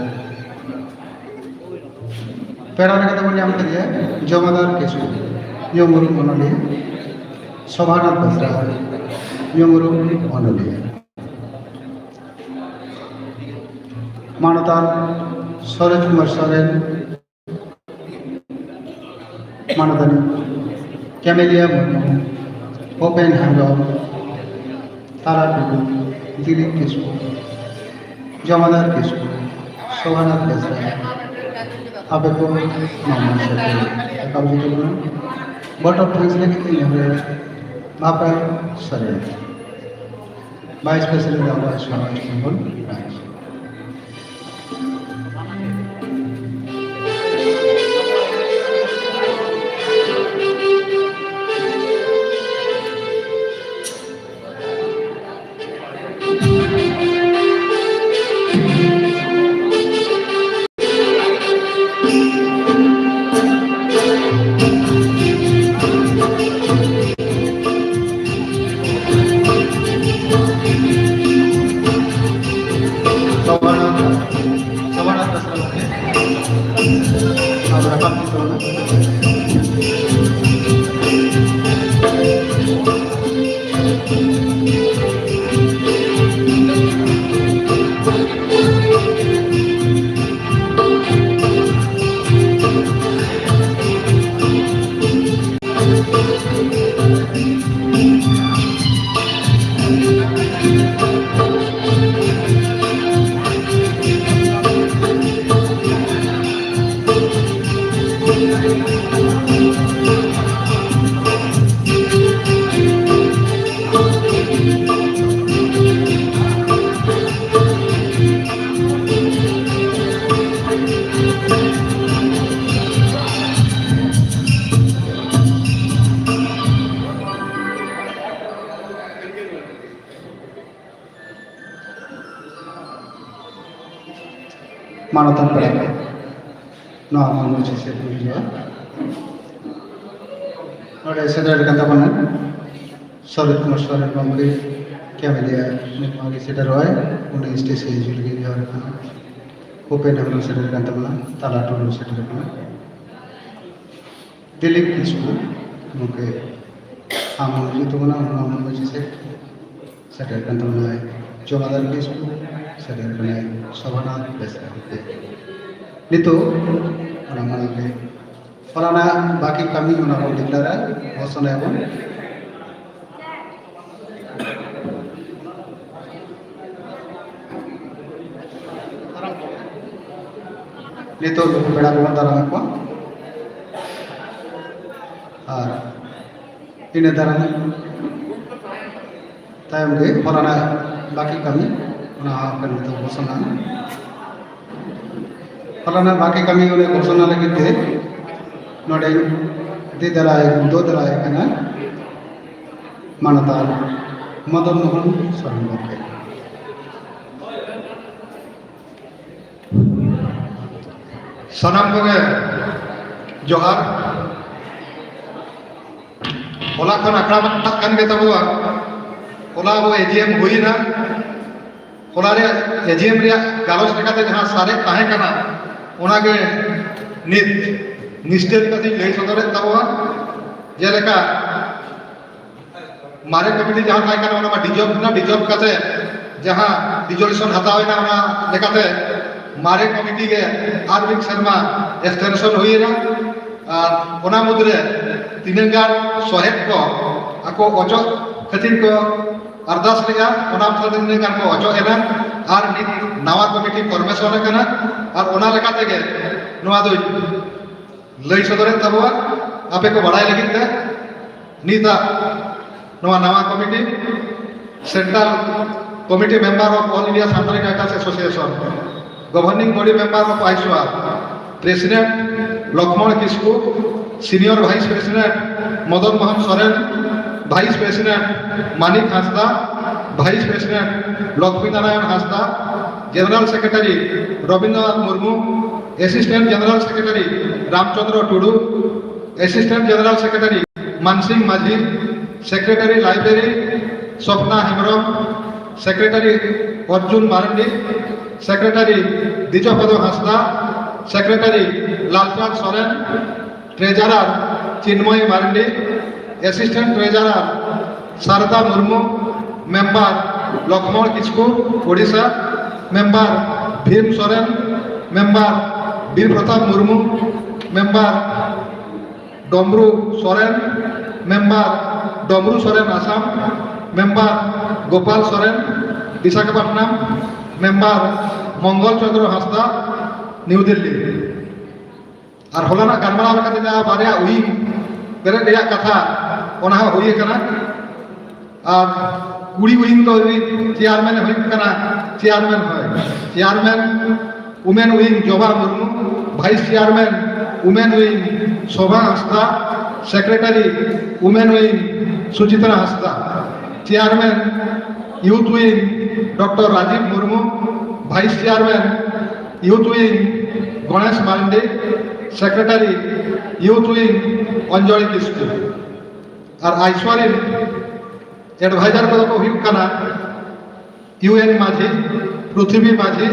ᱯᱮᱲᱟ ᱞᱮᱠᱟᱛᱮ ᱵᱚᱱ ᱧᱟᱢ ᱠᱮᱫᱮᱭᱟ ᱡᱚᱢᱟᱫᱟᱨ ᱠᱤᱥᱠᱩ, ᱧᱩᱢ ᱩᱨᱩᱢ ᱚᱱᱚᱞᱤᱭᱟᱹ, ᱥᱳᱵᱷᱟᱱᱟᱛᱷ ᱵᱮᱥᱨᱟ, ᱧᱩᱢ ᱩᱨᱩᱢ ᱚᱱᱚᱞᱤᱭᱟᱹ᱾ ᱢᱟᱱᱚᱛᱟᱱ ᱥᱚᱨᱳᱡᱽ ᱠᱩᱢᱟᱨ ᱥᱚᱨᱮᱱ, ᱢᱟᱱᱚᱛᱟᱱᱤ ᱠᱮᱢᱮᱞᱤᱭᱟ ᱢᱩᱨᱢᱩ, ᱩᱯᱮᱱ ᱦᱮᱢᱵᱨᱚᱢ, ᱛᱟᱨᱟ ᱴᱩᱰᱩ, ᱫᱤᱞᱤᱯ ᱠᱤᱥᱠᱩ, ᱡᱚᱢᱟᱫᱟᱨ ᱠᱤᱥᱠᱩ, ᱥᱳᱵᱷᱟᱱᱟᱛᱷ ᱵᱮᱥᱨᱟ, ᱟᱯᱮ ᱠᱚ ᱢᱟᱢᱟ ᱥᱮᱴᱮ ᱨᱟᱠᱟᱵ ᱦᱤᱡᱩᱜ ᱠᱟᱱᱟ᱾ Vote of thanks ᱞᱟᱹᱜᱤᱫ ᱛᱮ ᱱᱮᱦᱚᱨ ᱵᱷᱟᱯᱟ Soren, vice president of the Swaraj Mongol branch. ᱥᱚᱵᱷᱟᱱᱟᱛᱷ, ᱥᱚᱵᱷᱟᱱᱟᱛᱷ ᱵᱮᱥᱨᱟ ᱜᱚᱢᱠᱮ᱾ ᱟᱫᱚ ᱨᱟᱠᱟᱵ ᱦᱤᱡᱩᱜ ᱛᱟᱵᱚᱱᱟ᱾ ᱢᱟᱱᱚᱛᱟᱱ ᱯᱮᱲᱟ ᱠᱚ, ᱱᱚᱣᱟ ᱢᱚᱱ ᱢᱩᱪᱟᱹᱫ ᱥᱮᱫ ᱵᱚᱱ ᱦᱤᱡᱩᱜᱼᱟ᱾ ᱱᱚᱰᱮ ᱥᱮᱴᱮᱨ ᱟᱠᱟᱱ ᱛᱟᱵᱚᱱᱟ ᱥᱚᱨᱚᱛ ᱠᱩᱢᱟᱨ ᱥᱚᱨᱮᱱ ᱜᱚᱢᱠᱮ, ᱠᱮᱢᱮᱞᱤᱭᱟ ᱱᱚᱣᱟ ᱜᱮ ᱥᱮᱴᱮᱨᱚᱜᱼᱟᱭ, ᱩᱱᱤ ᱥᱴᱮᱡ ᱥᱮᱫ ᱦᱤᱡᱩᱜ ᱞᱟᱹᱜᱤᱫ ᱱᱮᱦᱚᱨ ᱠᱟᱱᱟ᱾ ᱩᱯᱮᱱ ᱦᱮᱢᱵᱨᱚᱢ ᱥᱮᱴᱮᱨ ᱟᱠᱟᱱ ᱛᱟᱵᱚᱱᱟ, ᱛᱟᱞᱟ ᱴᱩᱰᱩ ᱥᱮᱴᱮᱨ ᱟᱠᱟᱱᱟ᱾ ᱫᱤᱞᱤᱯ ᱠᱤᱥᱠᱩ ᱜᱚᱢᱠᱮ, ᱟᱢ ᱦᱚᱸ ᱦᱤᱡᱩᱜ ᱛᱟᱵᱚᱱᱟ, ᱚᱱᱟ ᱢᱚᱱ ᱢᱩᱪᱟᱹᱫ ᱥᱮᱫ᱾ ᱥᱮᱴᱮᱨ ᱠᱟᱱ ᱛᱟᱵᱚᱱᱟᱭ ᱡᱚᱢᱟᱫᱟᱨ ᱠᱤᱥᱠᱩ, ᱥᱮᱴᱮᱨ ᱠᱟᱱᱟᱭ ᱥᱳᱵᱷᱟᱱᱟᱛᱷ ᱵᱮᱥᱨᱟ ᱜᱚᱢᱠᱮ᱾ ᱱᱤᱛᱚᱜ ᱚᱱᱟ ᱢᱟᱲᱟᱝ ᱨᱮ ᱯᱷᱟᱞᱟᱱᱟ ᱵᱟᱹᱠᱤ ᱠᱟᱹᱢᱤ ᱚᱱᱟ ᱵᱚᱱ ᱰᱤᱠᱞᱟᱨᱟ, ᱜᱷᱳᱥᱚᱱᱟᱭᱟᱵᱚᱱ᱾ ᱱᱤᱛᱚᱜ ᱱᱩᱠᱩ ᱯᱮᱲᱟ ᱠᱚᱵᱚᱱ ᱫᱟᱨᱟᱢᱮᱫ ᱠᱚᱣᱟ᱾ ᱟᱨ ᱤᱱᱟᱹ ᱫᱟᱨᱟᱢ ᱛᱟᱭᱚᱢ ᱜᱮ ᱯᱷᱟᱞᱟᱱᱟ ᱵᱟᱹᱠᱤ ᱠᱟᱹᱢᱤ, ᱚᱱᱟ ᱦᱚᱸ ᱠᱟᱹᱢᱤ ᱫᱚ ᱜᱷᱳᱥᱚᱱᱟ᱾ ᱯᱷᱟᱞᱟᱱᱟ ᱵᱟᱹᱠᱤ ᱠᱟᱹᱢᱤ ᱚᱱᱟ ᱜᱷᱳᱥᱚᱱᱟ ᱞᱟᱹᱜᱤᱫ ᱛᱮ ᱱᱚᱰᱮ ᱫᱮ ᱫᱟᱨᱟᱭ, ᱫᱳ ᱫᱟᱨᱟᱭ ᱠᱟᱱᱟ ᱢᱟᱱᱚᱛᱟᱱ ᱢᱚᱫᱚᱱ ᱢᱳᱦᱚᱱ ᱥᱚᱨᱮᱱ ᱜᱚᱢᱠᱮ᱾ ᱥᱟᱱᱟᱢ ᱠᱚᱜᱮ ᱡᱚᱦᱟᱨ᱾ ᱦᱚᱞᱟ ᱠᱷᱚᱱ ᱟᱠᱷᱲᱟ ᱵᱟᱲᱟᱜ ᱠᱟᱱ ᱜᱮ ᱛᱟᱵᱚᱣᱟ᱾ ᱦᱚᱞᱟ ᱟᱵᱚ ᱮ ᱡᱤ ᱮᱢ ᱦᱩᱭᱮᱱᱟ᱾ ᱚᱱᱟ ᱨᱮᱭᱟᱜ ᱮᱡᱤᱮᱢ ᱨᱮᱭᱟᱜ ᱜᱟᱞᱚᱪ ᱞᱮᱠᱟᱛᱮ ᱡᱟᱦᱟᱸ ᱥᱟᱨᱮᱡ ᱛᱟᱦᱮᱸ ᱠᱟᱱᱟ, ᱚᱱᱟᱜᱮ ᱱᱤᱛ ᱱᱤᱥᱴᱟᱹᱨᱤ ᱠᱟᱛᱮᱧ ᱞᱟᱹᱭ ᱥᱚᱫᱚᱨᱮᱫ ᱛᱟᱵᱚᱣᱟ᱾ ᱡᱮᱞᱮᱠᱟ ᱢᱟᱨᱮ ᱠᱚᱢᱤᱴᱤ ᱡᱟᱦᱟᱸ ᱛᱟᱦᱮᱸ ᱠᱟᱱᱟ, ᱚᱱᱟ ᱢᱟ ᱰᱤᱡᱚᱞᱵᱷ ᱮᱱᱟ᱾ ᱰᱤᱡᱚᱞᱵᱷ ᱠᱟᱛᱮ ᱡᱟᱦᱟᱸ ᱰᱤᱡᱚᱞᱩᱥᱚᱱ ᱦᱟᱛᱟᱣ ᱮᱱᱟ, ᱚᱱᱟ ᱞᱮᱠᱟᱛᱮ ᱢᱟᱨᱮ ᱠᱚᱢᱤᱴᱤ ᱜᱮ ᱟᱨ ᱢᱤᱫ ᱥᱮᱨᱢᱟ ᱮᱠᱥᱴᱮᱱᱥᱚᱱ ᱦᱩᱭᱮᱱᱟ᱾ ᱟᱨ ᱚᱱᱟ ᱢᱩᱫᱽᱨᱮ ᱛᱤᱱᱟᱹᱜ ᱜᱟᱱ ᱥᱚᱦᱮᱫ ᱠᱚ ᱟᱠᱚ ᱚᱪᱚᱜ ᱠᱷᱟᱹᱛᱤᱨ ᱠᱚ ᱟᱨᱫᱟᱥ ᱞᱮᱫᱼᱟ, ᱚᱱᱟ ᱢᱩᱫᱽᱨᱮ ᱛᱤᱱᱟᱹᱜ ᱜᱟᱱ ᱠᱚ ᱚᱪᱚᱜ ᱮᱱᱟ᱾ ᱟᱨ ᱢᱤᱫ ᱱᱟᱣᱟ ᱠᱚᱢᱤᱴᱤ ᱯᱷᱚᱨᱢᱮᱥᱚᱱ ᱟᱠᱟᱱᱟ᱾ ᱟᱨ ᱚᱱᱟ ᱞᱮᱠᱟ ᱛᱮᱜᱮ ᱱᱚᱣᱟ ᱫᱚᱧ ᱞᱟᱹᱭ ᱥᱚᱫᱚᱨᱮᱫ ᱛᱟᱵᱚᱣᱟ ᱟᱯᱮ ᱠᱚ ᱵᱟᱲᱟᱭ ᱞᱟᱹᱜᱤᱫ ᱛᱮ᱾ ᱱᱤᱛᱟᱜ ᱱᱚᱣᱟ ᱱᱟᱣᱟ committee, Central Committee Member of All India Santali Writers Association, Governing Body Member of ᱟᱭᱥᱣᱟ, President Lakshman Kisku, Senior Vice President Madan Mohan Soren, Vice President Manik Hansda, Vice President Lakshmi Narayan Hansda, General Secretary Rabindranath Murmu, Assistant General Secretary Ramchandra Tudu, Assistant General Secretary Mansingh Majhi, Secretary Library Sapna Hembrom, Secretary Arjun Marandi, Secretary Dijapada Hansda, Secretary Lalchand Soren, Treasurer Chinmoy Marandi, Assistant Treasurer Sarda Murmu, Member Lakshman Kisku, Odisha, Member Bhim Soren, Member Bir Pratap Murmu, Member Domru Soren, Member Domru Soren, Assam, Member Gopal Soren, Visakhapatnam, Member Mangal Chandra Hansda, new Delhi. ᱟᱨ ᱦᱚᱞᱟᱱᱟᱜ ᱜᱟᱞᱢᱟᱨᱟᱣ ᱞᱮᱠᱟᱛᱮ ᱡᱟᱦᱟᱸ ᱵᱟᱨᱭᱟ wing ᱵᱮᱨᱮᱫ ᱨᱮᱭᱟᱜ ᱠᱟᱛᱷᱟ, ᱚᱱᱟ ᱦᱚᱸ ᱦᱩᱭ ᱟᱠᱟᱱᱟ᱾ ᱟᱨ ᱠᱩᱲᱤ ᱩᱭᱤᱝ ᱫᱚ ᱪᱮᱭᱟᱨᱢᱮᱱ ᱦᱩᱭᱩᱜ ᱠᱟᱱᱟ, ᱪᱮᱭᱟᱨᱢᱮᱱ ᱦᱚᱭ, chairman women wing Joba Murmu, Vice Chairman women wing Sobha Hansda, Secretary women wing Suchitra Hansda, Chairman Youth Wing doctor Rajib Murmu, Vice Chairman Youth Wing Ganesh Mardi, Secretary Youth Wing Anjali Kisku. ᱟᱨ ᱟᱭᱥᱣᱟ ᱨᱮᱱ advisor ᱠᱚᱫᱚ ᱠᱚ ᱦᱩᱭᱩᱜ ᱠᱟᱱᱟ ᱤᱭᱩ ᱮᱱ ᱢᱟᱹᱡᱷᱤ, ᱯᱨᱩᱛᱷᱤᱵᱤ ᱢᱟᱹᱡᱷᱤ,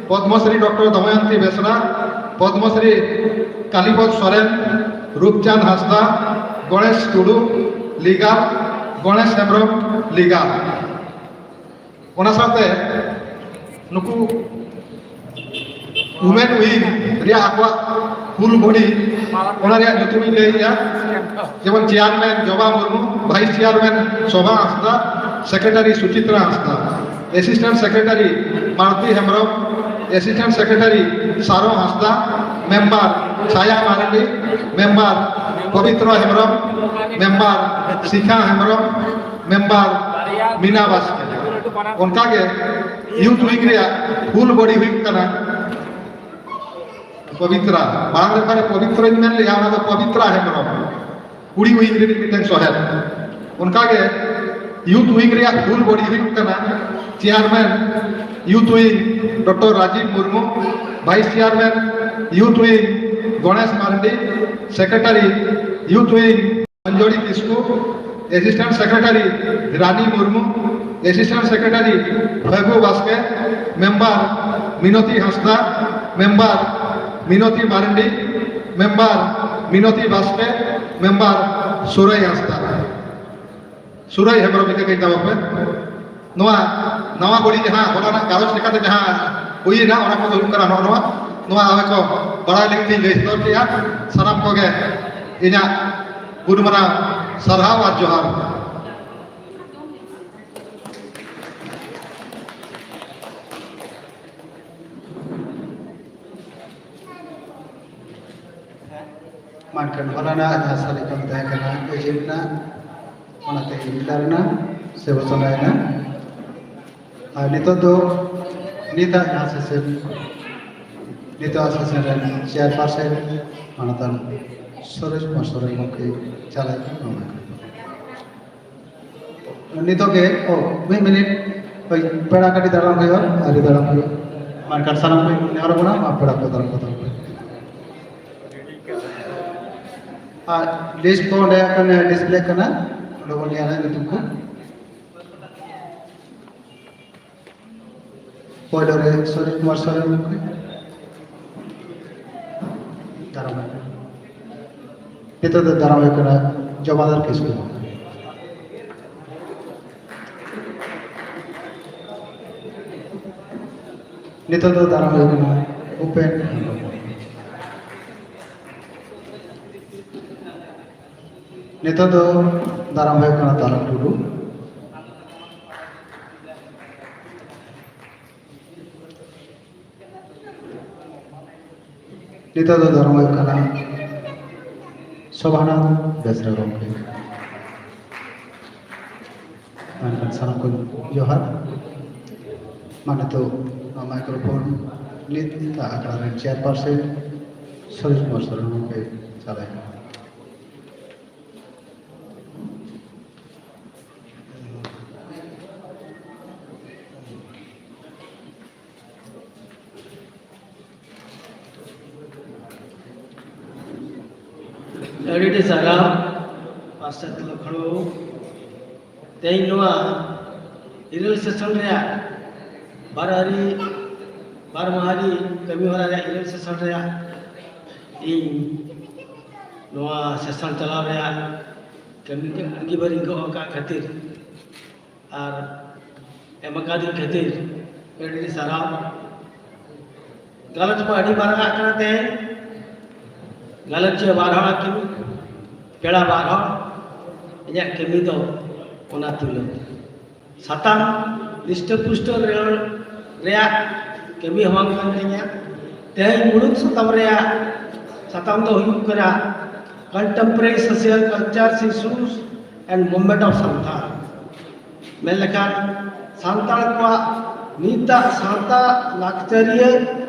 ᱯᱚᱫᱽᱢᱚᱥᱨᱤ ᱰᱚᱠᱴᱚᱨ ᱫᱚᱢᱚᱭᱚᱱᱛᱤ ᱵᱮᱥᱨᱟ, ᱯᱚᱫᱽᱢᱚᱥᱨᱤ ᱠᱟᱞᱤᱯᱚᱫᱽ ᱥᱚᱨᱮᱱ, ᱨᱩᱯᱪᱟᱸᱫᱽ ᱦᱟᱸᱥᱫᱟ, ᱜᱚᱬᱮᱥ ᱴᱩᱰᱩ, ᱞᱤᱜᱟᱞ, ᱜᱚᱬᱮᱥ ᱦᱮᱢᱵᱨᱚᱢ, ᱞᱤᱜᱟᱞ᱾ ᱚᱱᱟ ᱥᱟᱶᱛᱮ ᱱᱩᱠᱩ ᱣᱩᱢᱮᱱ ᱣᱤᱝ ᱨᱮᱭᱟᱜ ᱟᱠᱚᱣᱟᱜ ᱯᱷᱩᱞ ᱵᱚᱰᱤ, ᱚᱱᱟ ᱨᱮᱭᱟᱜ ᱧᱩᱛᱩᱢᱤᱧ ᱞᱟᱹᱭᱮᱫᱼᱟ, ᱡᱮᱢᱚᱱ chairman Joba Murmu, vice chairman Sobha Hansda, secretary Suchitra Hansda, assistant secretary Marti Hembrom, assistant secretary Saro Hansda, member Chhaya Mardi, member Pabitra Hembrom, member Sikha Hembrom, member Mina Baske. ᱚᱱᱠᱟᱜᱮ ᱭᱩᱛᱷ ᱣᱤᱝ ᱨᱮᱭᱟᱜ ᱯᱷᱩᱞ ᱵᱚᱰᱤ ᱦᱩᱭᱩᱜ ᱠᱟᱱᱟ ᱯᱚᱵᱤᱛᱨᱟ, ᱵᱟᱝ ᱞᱮᱠᱟᱨᱮ ᱯᱚᱵᱤᱛᱨᱚᱧ ᱢᱮᱱ ᱞᱮᱜᱼᱟ, ᱚᱱᱟ ᱫᱚ ᱯᱚᱵᱤᱛᱨᱟ ᱦᱮᱢᱵᱨᱚᱢ, ᱠᱩᱲᱤ ᱣᱤᱝ ᱨᱤᱱᱤᱡ ᱢᱤᱫᱴᱮᱱ ᱥᱚᱦᱮᱫ᱾ ᱚᱱᱠᱟᱜᱮ ᱭᱩᱛᱷ ᱣᱤᱝ ᱨᱮᱭᱟᱜ ᱯᱷᱩᱞ ᱵᱚᱰᱤ ᱦᱩᱭᱩᱜ ᱠᱟᱱᱟ chairman youth wing doctor Rajib Murmu, vice chairman youth wing Ganesh Mardi, secretary youth wing Anjali Kisku, assistant secretary Rani Murmu, assistant secretary Phagu Baske, member Minoti Hansda, member Minoti Mardi, member Minoti Baske, member Surai Hansda. Surai Hembrom ᱤᱠᱟᱹ ᱠᱟᱹᱧ ᱛᱟᱵᱚᱱ ᱯᱮ᱾ ᱱᱚᱣᱟ ᱱᱟᱣᱟ ᱵᱚᱰᱤ ᱡᱟᱦᱟᱸ ᱦᱚᱞᱟᱱᱟᱜ ᱜᱟᱞᱚᱪ ᱞᱮᱠᱟᱛᱮ ᱡᱟᱦᱟᱸ ᱦᱩᱭᱮᱱᱟ, ᱚᱱᱟ ᱠᱚᱫᱚ ᱦᱩᱭᱩᱜ ᱠᱟᱱᱟ ᱱᱚᱜᱼᱚ ᱱᱚᱣᱟ᱾ ᱱᱚᱣᱟ ᱟᱞᱮ ᱠᱚ ᱵᱟᱲᱟᱭ ᱞᱟᱹᱜᱤᱫ ᱤᱧ ᱞᱟᱹᱭ ᱥᱚᱫᱚᱨ ᱠᱮᱫᱼᱟ᱾ ᱥᱟᱱᱟᱢ ᱠᱚᱜᱮ ᱤᱧᱟᱹᱜ ᱜᱩᱱ ᱢᱟᱱᱟᱣ ᱥᱟᱨᱦᱟᱣ ᱟᱨ ᱡᱚᱦᱟᱨ᱾ ᱢᱮᱱᱠᱷᱟᱱ ᱦᱚᱞᱟᱱᱟᱜ ᱡᱟᱦᱟᱸ ᱥᱟᱨᱮᱡ ᱠᱟᱹᱢᱤ ᱛᱟᱦᱮᱸ ᱠᱟᱱᱟ, ᱮᱡᱮᱱᱴ ᱨᱮᱱᱟᱜ, ᱚᱱᱟᱛᱮ ᱤᱧ ᱵᱷᱮᱜᱟᱨ ᱮᱱᱟ ᱥᱮ ᱜᱷᱳᱥᱚᱱᱟ ᱮᱱᱟ᱾ ᱟᱨ ᱱᱤᱛᱚᱜ ᱫᱚ ᱱᱤᱛᱟᱜ ᱡᱟᱦᱟᱸ ᱥᱮᱥᱮᱱ, ᱱᱤᱛᱚᱜ ᱥᱮᱥᱮᱱ ᱨᱮᱱ ᱪᱮᱭᱟᱨᱯᱟᱨᱥᱚᱱ ᱢᱟᱱᱚᱛᱟᱱ ᱥᱩᱨᱮᱥ ᱠᱩᱢᱟᱨ ᱥᱚᱨᱮᱱ ᱜᱚᱢᱠᱮ ᱪᱟᱞᱟᱜ ᱠᱟᱱᱟ᱾ ᱱᱤᱛᱚᱜ ᱜᱮ, ᱚ, ᱢᱤᱫ ᱢᱤᱱᱤᱴ, ᱦᱳᱭ, ᱯᱮᱲᱟ ᱠᱟᱹᱴᱤᱡ ᱫᱟᱨᱟᱢ ᱦᱩᱭᱩᱜᱼᱟ, ᱟᱹᱣᱨᱤ ᱫᱟᱨᱟᱢ ᱦᱩᱭᱩᱜᱼᱟ᱾ ᱢᱮᱱᱠᱷᱟᱱ ᱥᱟᱱᱟᱢ ᱠᱚ ᱱᱮᱦᱚᱨ ᱟᱵᱚᱱᱟ, ᱢᱟ ᱯᱮᱲᱟ ᱠᱚ ᱫᱟᱨᱟᱢ ᱠᱚ ᱛᱟᱵᱚᱱ ᱯᱮ᱾ ᱟᱨ ᱞᱤᱥᱴ ᱠᱚ ᱚᱸᱰᱮ ᱠᱷᱚᱱ ᱰᱤᱥᱯᱞᱮ ᱠᱟᱱᱟ, ᱚᱸᱰᱮ ᱵᱚᱱ ᱧᱮᱞᱟ ᱧᱩᱛᱩᱢ ᱠᱚ᱾ ᱯᱳᱭᱞᱳ ᱨᱮ ᱥᱚᱨᱤᱛ ᱠᱩᱢᱟᱨ ᱥᱚᱨᱮᱱ ᱜᱚᱢᱠᱮ ᱫᱟᱨᱟᱢ ᱦᱩᱭᱩᱜ ᱠᱟᱱᱟ᱾ ᱱᱤᱛᱚᱜ ᱫᱚ ᱫᱟᱨᱟᱢ ᱦᱩᱭᱩᱜ ᱠᱟᱱᱟ ᱡᱚᱢᱟᱫᱟᱨ ᱠᱤᱥᱠᱩ ᱜᱚᱢᱠᱮ᱾ ᱱᱤᱛᱚᱜ ᱫᱚ ᱫᱟᱨᱟᱢ ᱦᱩᱭᱩᱜ ᱠᱟᱱᱟ ᱩᱯᱮᱱ ᱦᱮᱢᱵᱨᱚᱢ ᱜᱚᱢᱠᱮ᱾ ᱱᱤᱛᱚᱜ ᱫᱚ ᱫᱟᱨᱟᱢ ᱦᱩᱭᱩᱜ ᱠᱟᱱᱟ ᱛᱟᱨᱟ ᱴᱩᱰᱩ᱾ ᱱᱤᱛᱚᱜ ᱫᱚ ᱫᱟᱨᱟᱢ ᱦᱩᱭᱩᱜ ᱠᱟᱱᱟ ᱥᱳᱵᱷᱟᱱᱟᱛᱷ ᱵᱮᱥᱨᱟ ᱜᱚᱢᱠᱮ᱾ ᱢᱮᱱᱠᱷᱟᱱ ᱥᱟᱱᱟᱢ ᱠᱚ ᱡᱚᱦᱟᱨ᱾ ᱢᱟ ᱱᱤᱛᱚᱜ ᱱᱚᱣᱟ ᱢᱟᱭᱠᱨᱳᱯᱷᱳᱱ ᱱᱤᱛ ᱟᱠᱷᱲᱟ ᱨᱮᱱ ᱪᱮᱭᱟᱨᱯᱟᱨᱥᱚᱱ ᱥᱩᱨᱮᱥ ᱠᱩᱢᱟᱨ ᱥᱚᱨᱮᱱ ᱜᱚᱢᱠᱮ ᱪᱟᱞᱟᱭ ᱠᱟᱱᱟ᱾ ᱟᱹᱰᱤ ᱟᱹᱰᱤ ᱥᱟᱨᱦᱟᱣ ᱯᱟᱨᱥᱮᱛ ᱞᱚᱠᱷᱚᱱ ᱵᱟᱹᱵᱩ᱾ ᱛᱮᱦᱮᱧ ᱱᱚᱣᱟ ᱤᱨᱟᱹᱞ ᱥᱮᱥᱚᱱ ᱨᱮᱭᱟᱜ ᱵᱟᱨ ᱟᱹᱨᱤ ᱵᱟᱨ ᱢᱟᱦᱟᱨᱤ ᱠᱟᱹᱢᱤ ᱦᱚᱨᱟ ᱨᱮᱭᱟᱜ ᱤᱨᱟᱹᱞ ᱥᱮᱥᱚᱱ ᱨᱮᱭᱟᱜ ᱤᱧ ᱱᱚᱣᱟ ᱥᱮᱥᱚᱱ ᱪᱟᱞᱟᱣ ᱨᱮᱭᱟᱜ ᱠᱟᱹᱢᱤ ᱟᱹᱜᱤᱵᱷᱟᱨᱤᱧ ᱜᱚᱜ ᱟᱠᱟᱫ ᱠᱷᱟᱹᱛᱤᱨ ᱟᱨ ᱮᱢ ᱟᱠᱟᱫᱤᱧ ᱠᱷᱟᱹᱛᱤᱨ ᱟᱹᱰᱤ ᱟᱹᱰᱤ ᱥᱟᱨᱦᱟᱣ᱾ ᱜᱟᱞᱚᱪ ᱢᱟ ᱟᱹᱰᱤ ᱢᱟᱨᱟᱝ ᱟᱜ ᱠᱟᱱᱟ ᱛᱮᱦᱮᱧ᱾ ᱜᱟᱞᱚᱪᱤᱭᱟᱹ ᱵᱟᱨ ᱦᱚᱲ ᱟᱹᱠᱤᱱ, ᱯᱮᱲᱟ ᱵᱟᱨ ᱦᱚᱲ᱾ ᱤᱧᱟᱹᱜ ᱠᱟᱹᱢᱤ ᱫᱚ ᱚᱱᱟ ᱛᱩᱞᱟᱹᱣ᱾ ᱥᱟᱛᱟᱢ ᱦᱤᱥᱴᱟᱹ ᱯᱩᱥᱴᱟᱹ ᱨᱮᱭᱟᱜ ᱠᱟᱹᱢᱤ ᱦᱚᱸ ᱵᱟᱝ ᱠᱟᱱ ᱛᱤᱧᱟ᱾ ᱛᱮᱦᱮᱧ ᱢᱩᱲᱩᱫ ᱥᱟᱛᱟᱢ ᱨᱮᱭᱟᱜ ᱥᱟᱛᱟᱢ ᱫᱚ ᱦᱩᱭᱩᱜ ᱠᱟᱱᱟ Contemporary Social Culture Issues and Movement of Santhal᱾ ᱢᱮᱱ ᱞᱮᱠᱷᱟᱱ ᱥᱟᱱᱛᱟᱲ ᱠᱚᱣᱟᱜ ᱱᱤᱛᱟᱜ ᱥᱟᱶᱛᱟ ᱞᱟᱠᱪᱟᱨᱤᱭᱟᱹ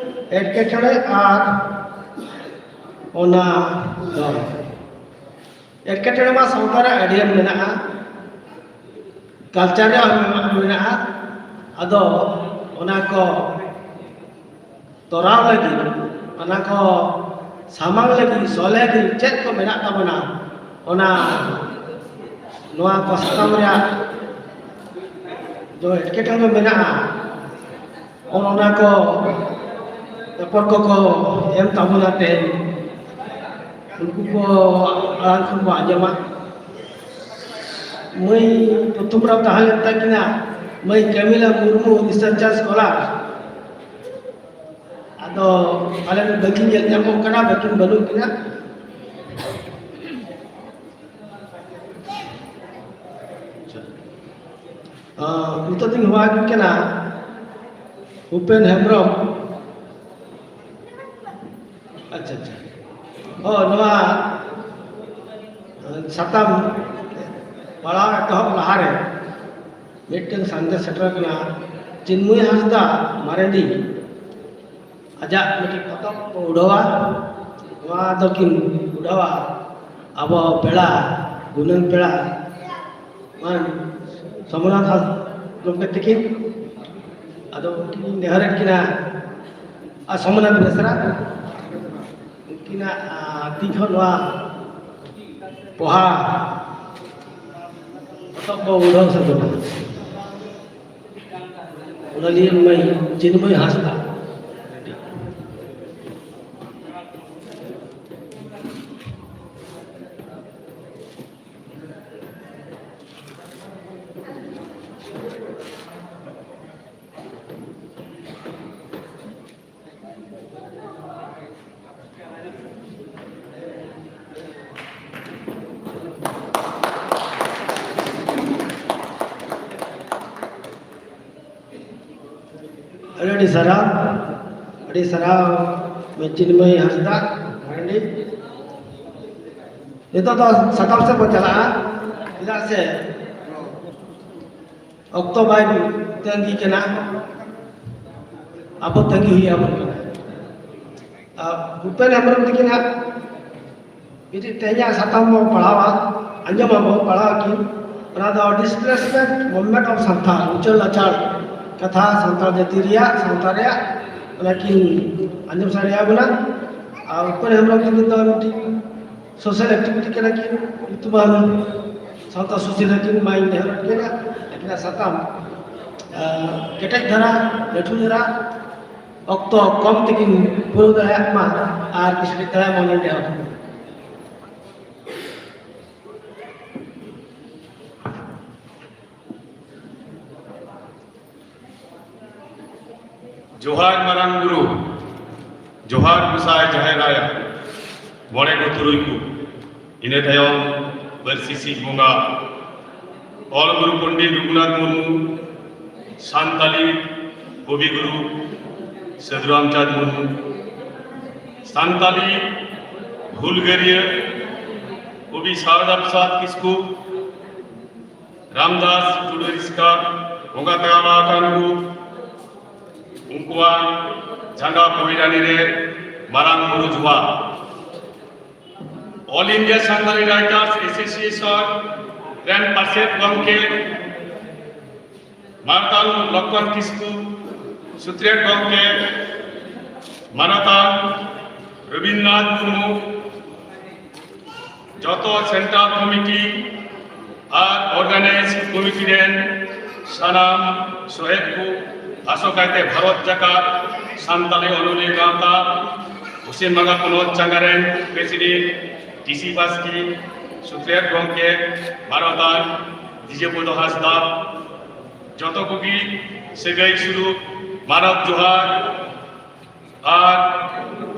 ᱮᱴᱠᱮᱴᱚᱬᱮ ᱟᱨ ᱚᱱᱟ ᱫᱚ ᱮᱴᱠᱮᱴᱚᱬᱮ ᱢᱟ ᱥᱟᱶᱛᱟ ᱨᱮ ᱟᱹᱰᱤᱜᱟᱱ ᱢᱮᱱᱟᱜᱼᱟ, ᱠᱟᱞᱪᱟᱨ ᱨᱮ ᱦᱚᱸ ᱢᱮᱱᱟᱜᱼᱟ᱾ ᱟᱫᱚ ᱚᱱᱟ ᱠᱚ ᱛᱚᱨᱟᱣ ᱞᱟᱹᱜᱤᱫ, ᱚᱱᱟ ᱠᱚ ᱥᱟᱢᱟᱝ ᱞᱟᱹᱜᱤᱫ, ᱥᱚᱞᱦᱮ ᱞᱟᱹᱜᱤᱫ ᱪᱮᱫ ᱠᱚ ᱢᱮᱱᱟᱜ ᱛᱟᱵᱚᱱᱟ, ᱚᱱᱟ ᱱᱚᱣᱟ ᱠᱚ ᱥᱟᱛᱟᱢ ᱨᱮᱭᱟᱜ ᱫᱚ ᱮᱴᱠᱮᱴᱚᱬᱮ ᱢᱮᱱᱟᱜᱼᱟ᱾ ᱚᱱ ᱚᱱᱟ ᱠᱚ ᱯᱮᱯᱟᱨ ᱠᱚᱠᱚ ᱮᱢ ᱛᱟᱵᱚᱱᱟ ᱛᱮᱦᱮᱧ, ᱩᱱᱠᱩ ᱠᱚ ᱟᱲᱟᱝ ᱠᱷᱚᱱ ᱵᱚ ᱟᱸᱡᱚᱢᱟ᱾ ᱢᱟᱹᱭ ᱯᱨᱚᱛᱷᱚᱢ ᱨᱮ ᱛᱟᱦᱮᱸ ᱞᱮᱱ ᱛᱟᱹᱠᱤᱱᱟ ᱢᱟᱹᱭ ᱠᱟᱢᱤᱞᱟ ᱢᱩᱨᱢᱩ, ᱨᱤᱥᱟᱨᱪᱟᱨ ᱥᱠᱚᱞᱟᱨ᱾ ᱟᱫᱚ ᱯᱟᱞᱮᱱ ᱵᱟᱹᱠᱤᱱ ᱧᱮᱞ ᱧᱟᱢᱚᱜ ᱠᱟᱱᱟ, ᱵᱟᱹᱠᱤᱱ ᱵᱟᱹᱱᱩᱜ ᱠᱤᱱᱟ᱾ ᱟᱸ, ᱱᱤᱛᱚᱜ ᱫᱚᱧ ᱦᱚᱦᱚ ᱟᱹᱠᱤᱱ ᱠᱟᱱᱟ ᱩᱯᱮᱱ ᱦᱮᱢᱵᱨᱚᱢ᱾ ᱟᱪᱪᱷᱟ, ᱟᱪᱪᱷᱟ᱾ ᱦᱚᱸ, ᱱᱚᱣᱟ, ᱟᱸ, ᱥᱟᱛᱟᱢ ᱯᱟᱲᱦᱟᱣ ᱮᱛᱚᱦᱚᱵ ᱞᱟᱦᱟᱨᱮ ᱢᱤᱫᱴᱟᱝ ᱥᱟᱸᱫᱮᱥ ᱥᱮᱴᱮᱨ ᱠᱟᱱᱟ᱾ ᱪᱤᱱᱢᱚᱭ ᱦᱟᱸᱥᱫᱟ ᱢᱟᱨᱮᱰᱤ ᱟᱡᱟᱜ ᱢᱤᱫᱴᱤᱡ ᱯᱚᱛᱚᱵ ᱠᱚ ᱩᱰᱟᱹᱣᱟ᱾ ᱱᱚᱣᱟ ᱫᱚᱠᱤᱱ ᱩᱰᱟᱹᱣᱟ ᱟᱵᱚ ᱯᱮᱲᱟ, ᱜᱩᱱᱟᱹᱱ ᱯᱮᱲᱟ ᱢᱟᱱ ᱥᱚᱢᱨᱟᱴ ᱦᱟᱸᱥ ᱜᱚᱢᱠᱮ ᱛᱤᱠᱤᱱ᱾ ᱟᱫᱚ ᱩᱱᱠᱤᱱ ᱱᱮᱦᱚᱨᱮᱫ ᱠᱤᱱᱟ, ᱟᱨ ᱥᱚᱢᱨᱟᱴ ᱵᱮᱥᱨᱟ, ᱩᱱᱠᱤᱱᱟᱜ, ᱟᱸ, ᱛᱤ ᱠᱷᱚᱱ ᱱᱚᱣᱟ ᱯᱚᱦᱟ ᱯᱚᱛᱚᱵ ᱠᱚ ᱩᱰᱟᱹᱣ ᱥᱟᱹᱛ ᱠᱟᱱᱟ᱾ ᱚᱱᱟ ᱞᱟᱹᱜᱤᱫ ᱢᱟᱹᱭ ᱪᱤᱱᱢᱚᱭ ᱦᱟᱸᱥᱫᱟ᱾ ᱟᱹᱰᱤ ᱟᱹᱰᱤ ᱥᱟᱨᱦᱟᱣ, ᱟᱹᱰᱤ ᱥᱟᱨᱦᱟᱣ ᱢᱟᱹᱭ ᱪᱤᱱᱢᱚᱭ ᱦᱟᱸᱥᱫᱟ ᱢᱟᱨᱟᱱᱰᱤ᱾ ᱱᱤᱛᱚᱜ ᱫᱚ ᱥᱟᱛᱟᱢ ᱥᱮᱫ ᱵᱚᱱ ᱪᱟᱞᱟᱜᱼᱟ, ᱪᱮᱫᱟᱜ ᱥᱮ ᱚᱠᱛᱚ ᱵᱟᱭ ᱛᱟᱺᱜᱤ ᱠᱟᱱᱟ, ᱟᱵᱚ ᱛᱟᱺᱜᱤ ᱦᱩᱭ ᱟᱵᱚᱱ ᱠᱟᱱᱟ᱾ ᱟᱨ ᱩᱯᱮᱱ ᱦᱮᱢᱵᱨᱚᱢ ᱛᱟᱹᱠᱤᱱᱟᱜ ᱢᱤᱫᱴᱤᱡ ᱛᱮᱦᱮᱧᱟᱜ ᱥᱟᱛᱟᱢ ᱵᱚᱱ ᱯᱟᱲᱦᱟᱣᱟ, ᱟᱸᱡᱚᱢ ᱟᱵᱚᱱ, ᱯᱟᱲᱦᱟᱣ ᱟᱹᱠᱤᱱ᱾ ᱚᱱᱟ ᱫᱚ Displacement Movement of Santhal, ᱩᱪᱟᱹᱲ ᱞᱟᱪᱟᱲ ᱠᱟᱛᱷᱟ, ᱥᱟᱱᱛᱟᱲ ᱡᱟᱹᱛᱤ ᱨᱮᱭᱟᱜ, ᱥᱟᱶᱛᱟ ᱨᱮᱭᱟᱜ, ᱚᱱᱟ ᱠᱤᱱ ᱟᱸᱡᱚᱢ ᱥᱟᱰᱮ ᱟᱵᱚᱱᱟ᱾ ᱟᱨ ᱩᱯᱮᱱ ᱦᱮᱢᱵᱨᱚᱢ ᱛᱟᱹᱠᱤᱱ ᱫᱚ ᱢᱤᱫᱴᱤᱡ social activity ᱠᱟᱱᱟ ᱠᱤᱱ, ᱧᱩᱛᱩᱢᱟᱱ ᱥᱟᱶᱛᱟ ᱥᱩᱥᱟᱹᱨᱤᱭᱟᱹ ᱠᱤᱱ, ᱢᱟᱹᱭ ᱱᱮᱦᱚᱨ ᱠᱤᱱᱟ, ᱟᱹᱠᱤᱱᱟᱜ ᱥᱟᱛᱟᱢ ᱠᱮᱴᱮᱡ ᱫᱷᱟᱨᱟ, ᱞᱟᱹᱴᱩ ᱫᱷᱟᱨᱟ ᱚᱠᱛᱚ ᱠᱚᱢ ᱛᱮᱠᱤᱱ ᱯᱩᱨᱟᱹᱣ ᱫᱟᱲᱮᱭᱟᱜ ᱢᱟ ᱟᱨ ᱠᱤᱪᱷᱩ ᱫᱟᱭᱟ ᱢᱟᱱᱚᱱ ᱮᱦᱚᱵ᱾ ᱡᱚᱦᱟᱨ ᱢᱟᱨᱟᱝ ᱵᱩᱨᱩ, ᱡᱚᱦᱟᱨ ᱜᱚᱸᱥᱟᱭ ᱡᱟᱦᱮᱨ ᱟᱭᱳ, ᱢᱚᱬᱮ ᱠᱚ ᱛᱩᱨᱩᱭ ᱠᱚ, ᱤᱱᱟᱹ ᱛᱟᱭᱚᱢ ᱯᱟᱹᱨᱥᱤ ᱥᱤᱧ ᱵᱚᱸᱜᱟ, ᱚᱞ ᱜᱩᱨᱩ ᱯᱚᱱᱰᱤᱛ ᱨᱚᱜᱷᱩᱱᱟᱛᱷ ᱢᱩᱨᱢᱩ, ᱥᱟᱱᱛᱟᱞᱤ ᱠᱚᱵᱤ ᱜᱩᱨᱩ ᱥᱟᱹᱫᱷᱩ ᱨᱟᱢᱪᱟᱸᱫᱽ ᱢᱩᱨᱢᱩ, ᱥᱟᱱᱛᱟᱞᱤ ᱦᱩᱞᱜᱟᱹᱨᱤᱭᱟᱹ ᱠᱚᱵᱤ ᱥᱟᱨᱚᱫᱟ ᱯᱨᱚᱥᱟᱫᱽ ᱠᱤᱥᱠᱩ, ᱨᱟᱢᱫᱟᱥ ᱴᱩᱰᱩ ᱨᱤᱥᱠᱟ, ᱵᱚᱸᱜᱟ ᱛᱟᱞᱟ ᱟᱠᱟᱱ ᱠᱚ, ᱩᱱᱠᱩᱣᱟᱜ ᱡᱟᱸᱜᱟ ᱯᱚᱭᱨᱟᱱᱤ ᱨᱮ ᱢᱟᱨᱟᱝ ᱵᱩᱨᱩ ᱡᱚᱦᱟᱨ᱾ All India Santali Writers Association ᱨᱮᱱ ᱯᱟᱨᱥᱮᱛ ᱜᱚᱢᱠᱮ, ᱢᱟᱱᱚᱛᱟᱱ ᱞᱚᱠᱠᱷᱚᱱ ᱠᱤᱥᱠᱩ, ᱥᱩᱛᱨᱮᱛ ᱜᱚᱢᱠᱮ, ᱢᱟᱱᱚᱛᱟᱱ ᱨᱚᱵᱤᱱᱫᱨᱚᱱᱟᱛᱷ ᱢᱩᱨᱢᱩ, ᱡᱚᱛᱚ ᱥᱮᱱᱴᱨᱟᱞ ᱠᱚᱢᱤᱴᱤ ᱟᱨ ᱚᱨᱜᱟᱱᱟᱭᱤᱡ ᱠᱚᱢᱤᱴᱤ ᱨᱮᱱ ᱥᱟᱱᱟᱢ ᱥᱚᱦᱮᱫ ᱠᱚ, ᱟᱥᱚᱠᱟᱭᱛᱮ ᱵᱷᱟᱨᱚᱛ ᱡᱟᱠᱟᱛ ᱥᱟᱱᱛᱟᱲᱤ ᱚᱱᱚᱞᱤᱭᱟᱹ ᱜᱟᱶᱛᱟ, ᱯᱚᱥᱪᱤᱢ ᱵᱟᱝᱜᱟᱞ ᱯᱚᱱᱚᱛ ᱪᱟᱸᱜᱟ ᱨᱮᱱ ᱯᱨᱮᱥᱤᱰᱮᱱᱴ ᱴᱤᱥᱤ ᱵᱟᱥᱠᱮ, ᱥᱩᱛᱨᱮᱛ ᱜᱚᱢᱠᱮ ᱢᱟᱱᱚᱛᱟᱱ ᱫᱤᱡᱚᱯᱚᱫᱚ ᱦᱟᱸᱥᱫᱟ, ᱡᱚᱛᱚ ᱠᱚᱜᱮ ᱥᱟᱹᱜᱟᱹᱭ ᱥᱩᱞᱩᱠ ᱢᱟᱱᱚᱛ ᱡᱚᱦᱟᱨ᱾ ᱟᱨ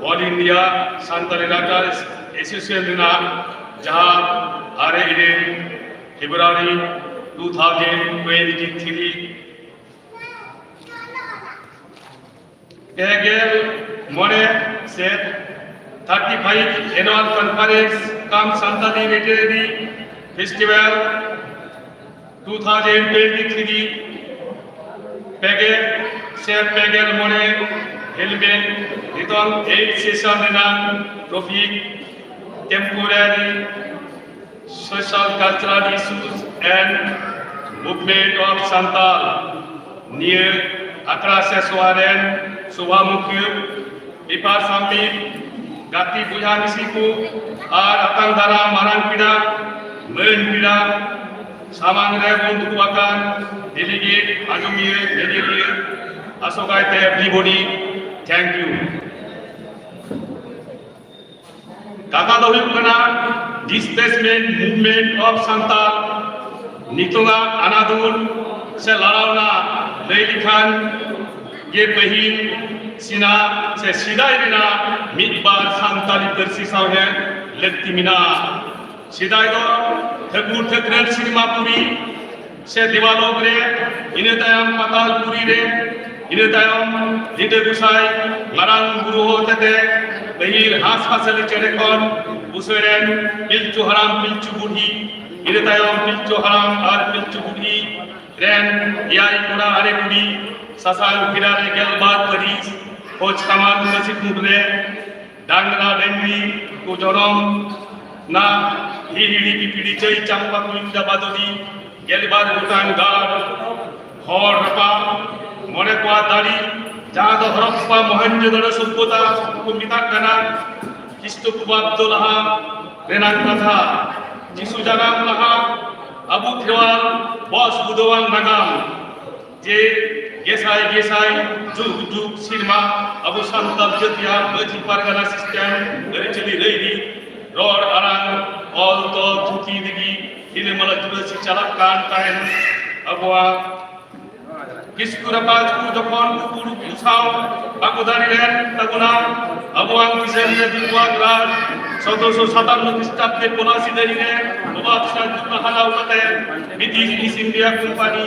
All India Santali Writers Association ᱨᱮᱱᱟᱜ ᱡᱟᱦᱟᱸ ᱟᱨᱮ ᱤᱨᱟᱹᱞ February two thousand twenty three, ᱯᱮ ᱜᱮᱞ ᱢᱚᱬᱮ ᱥᱮ thirty five Annual Conference cum Santali Literary Festival two thousand twenty three, ᱯᱮᱜᱮᱞ ᱥᱮ ᱯᱮᱜᱮᱞ ᱢᱚᱬᱮ ᱦᱮᱞᱢᱮᱴ ᱱᱤᱛᱚᱝ eight session ᱨᱮᱱᱟᱜ topic temporary social cultural issues and movement of Santal᱾ ᱱᱤᱭᱟᱹ ᱟᱠᱷᱲᱟ ᱥᱮ ᱥᱚᱵᱷᱟ ᱨᱮᱱ ᱥᱚᱵᱷᱟᱢᱩᱠᱷᱤᱭᱟᱹ, ᱯᱮᱯᱟᱨ ᱥᱟᱵᱢᱤᱴ, ᱜᱟᱛᱮ ᱵᱚᱭᱦᱟ ᱢᱤᱥᱤ ᱠᱚ ᱟᱨ ᱟᱛᱟᱝ ᱫᱟᱨᱟᱢ ᱢᱟᱨᱟᱝ ᱯᱮᱲᱟ, ᱢᱟᱹᱱ ᱯᱮᱲᱟ, ᱥᱟᱢᱟᱝ ᱨᱮ ᱵᱚᱱ ᱫᱩᱲᱩᱵ ᱟᱠᱟᱱ ᱰᱮᱞᱤᱜᱮᱴ, ᱟᱸᱡᱚᱢᱤᱭᱟᱹ, ᱧᱮᱧᱮᱞᱤᱭᱟᱹ, ᱟᱥᱚᱠᱟᱭᱛᱮ everybody, thank you. ᱠᱟᱛᱷᱟ ᱫᱚ ᱦᱩᱭᱩᱜ ᱠᱟᱱᱟ, displacement movement of ᱥᱟᱱᱛᱟᱲ᱾ ᱱᱤᱛᱚᱜᱟᱜ ᱟᱱᱟᱫᱩᱞ ᱥᱮ ᱞᱟᱲᱟᱣᱱᱟ ᱞᱟᱹᱭ ᱞᱮᱠᱷᱟᱱ ᱜᱮ ᱯᱟᱹᱦᱤᱞ ᱥᱮᱱᱟᱜ ᱥᱮ ᱥᱮᱫᱟᱭ ᱨᱮᱱᱟᱜ ᱢᱤᱫ ᱵᱟᱨ ᱥᱟᱱᱛᱟᱲᱤ ᱯᱟᱹᱨᱥᱤ ᱥᱟᱶᱦᱮᱫ ᱞᱟᱹᱠᱛᱤ ᱢᱮᱱᱟᱜᱼᱟ᱾ ᱥᱮᱫᱟᱭ ᱫᱚ ᱴᱷᱟᱹᱠᱩᱨ ᱴᱷᱟᱹᱠᱨᱟᱹᱱ ᱥᱤᱱᱮᱢᱟ ᱯᱩᱨᱤ ᱥᱮ ᱫᱮᱣᱟᱞᱳᱠ ᱨᱮ, ᱤᱱᱟᱹ ᱛᱟᱭᱚᱢ ᱯᱟᱛᱟᱞᱯᱩᱨᱤ ᱨᱮ, ᱤᱱᱟᱹ ᱛᱟᱭᱚᱢ ᱨᱤᱸᱰᱟᱹ ᱜᱚᱸᱥᱟᱭ ᱢᱟᱨᱟᱝ ᱵᱩᱨᱩ ᱦᱚᱛᱮᱛᱮ ᱯᱟᱹᱦᱤᱞ ᱦᱟᱸᱥᱦᱟᱸᱥᱞᱤ ᱪᱮᱬᱮ ᱠᱷᱚᱱ ᱵᱩᱥᱟᱹᱲ ᱮᱱ ᱯᱤᱞᱪᱩ ᱦᱟᱲᱟᱢ ᱯᱤᱞᱪᱩ ᱵᱩᱲᱦᱤ, ᱤᱱᱟᱹ ᱛᱟᱭᱚᱢ ᱯᱤᱞᱪᱩ ᱦᱟᱲᱟᱢ ᱟᱨ ᱯᱤᱞᱪᱩ ᱵᱩᱲᱦᱤ ᱨᱮᱱ ᱮᱭᱟᱭ ᱠᱚᱲᱟ ᱟᱨᱮ ᱠᱩᱲᱤ, ᱥᱟᱥᱟᱝ ᱠᱷᱤᱨᱟ ᱨᱮ ᱜᱮᱞᱵᱟᱨ ᱯᱟᱹᱨᱤᱥ, ᱠᱷᱚᱡᱽ ᱠᱟᱢᱟᱱ ᱠᱟᱹᱥᱤ ᱠᱩᱸᱰ ᱨᱮ ᱰᱟᱝᱨᱟ ᱰᱟᱹᱝᱨᱤ ᱠᱚ ᱡᱚᱱᱚᱢ ᱱᱟ, ᱦᱤᱦᱤᱲᱤ ᱯᱤᱯᱤᱲᱤ ᱪᱟᱹᱭ ᱪᱟᱢᱯᱟ ᱠᱩᱧ ᱰᱟᱵᱟ ᱫᱚᱫᱤ, ᱜᱮᱞᱵᱟᱨ ᱜᱚᱴᱟᱝ ᱜᱟᱲ, ᱦᱚᱲ ᱨᱟᱯᱟᱜ, ᱢᱚᱬᱮ ᱠᱚᱣᱟ ᱫᱟᱲᱤ, ᱡᱟᱦᱟᱸ ᱫᱚ ᱦᱚᱨᱚᱯᱯᱟ ᱢᱚᱦᱮᱱᱡᱳᱫᱟᱲᱳ ᱥᱚᱵᱷᱚᱛᱟ ᱠᱚ ᱢᱮᱛᱟᱜ ᱠᱟᱱᱟ᱾ ᱠᱷᱤᱥᱴᱚ ᱯᱩᱨᱵᱟᱵᱫᱚ ᱞᱟᱦᱟ ᱨᱮᱱᱟᱜ ᱠᱟᱛᱷᱟ, ᱡᱤᱥᱩ ᱡᱟᱱᱟᱢ ᱞᱟᱦᱟ ᱟᱵᱚ ᱠᱷᱮᱨᱣᱟᱞ ᱵᱚᱥ ᱵᱩᱫᱷᱚᱣᱟᱱ ᱱᱟᱜᱟᱢ᱾ ᱡᱮ ᱜᱮᱥᱟᱭ ᱜᱮᱥᱟᱭ ᱡᱩᱜᱽ ᱡᱩᱜᱽ ᱥᱮᱨᱢᱟ ᱟᱵᱚ ᱥᱟᱱᱛᱟᱲ ᱡᱟᱹᱛᱤᱭᱟᱜ ᱢᱟᱹᱡᱷᱤ ᱯᱟᱨᱜᱟᱱᱟ system, ᱟᱹᱨᱤᱪᱟᱹᱞᱤ ᱨᱟᱹᱭᱨᱤᱛ, ᱨᱚᱲ ᱟᱲᱟᱝ, ᱚᱞ ᱛᱚᱞ, ᱛᱷᱩᱛᱤ ᱞᱤᱜᱤ ᱨᱤᱞᱟᱹᱢᱟᱞᱟ ᱡᱩᱲᱟᱹᱥᱤ ᱪᱟᱞᱟᱜ ᱠᱟᱱ ᱛᱟᱦᱮᱱ᱾ ᱟᱵᱚᱣᱟᱜ ᱠᱤᱥᱠᱩ ᱨᱟᱯᱟᱡᱽ ᱠᱚ ᱡᱚᱠᱷᱚᱱ ᱠᱩᱠᱩᱲ ᱠᱚ ᱥᱟᱶ ᱵᱟᱠᱚ ᱫᱟᱲᱮ ᱞᱮᱱ ᱛᱟᱵᱚᱱᱟ, ᱟᱵᱚᱣᱟᱜ ᱫᱤᱥᱚᱢ ᱨᱮ ᱫᱤᱠᱩᱣᱟᱜ ᱨᱟᱡᱽ ᱥᱚᱛᱨᱚᱥᱚ ᱥᱟᱛᱟᱱᱱᱚ ᱠᱷᱨᱤᱥᱴᱟᱵᱫᱮ ᱯᱚᱞᱟᱥᱤ ᱰᱟᱹᱦᱤ ᱨᱮ ᱱᱚᱵᱟᱵ ᱥᱤᱨᱟᱡᱩᱫᱫᱳᱞᱟ ᱦᱟᱨᱟᱣ ᱠᱟᱛᱮ ᱵᱨᱤᱴᱤᱥ ᱤᱥᱴ ᱤᱱᱰᱤᱭᱟ ᱠᱳᱢᱯᱟᱱᱤ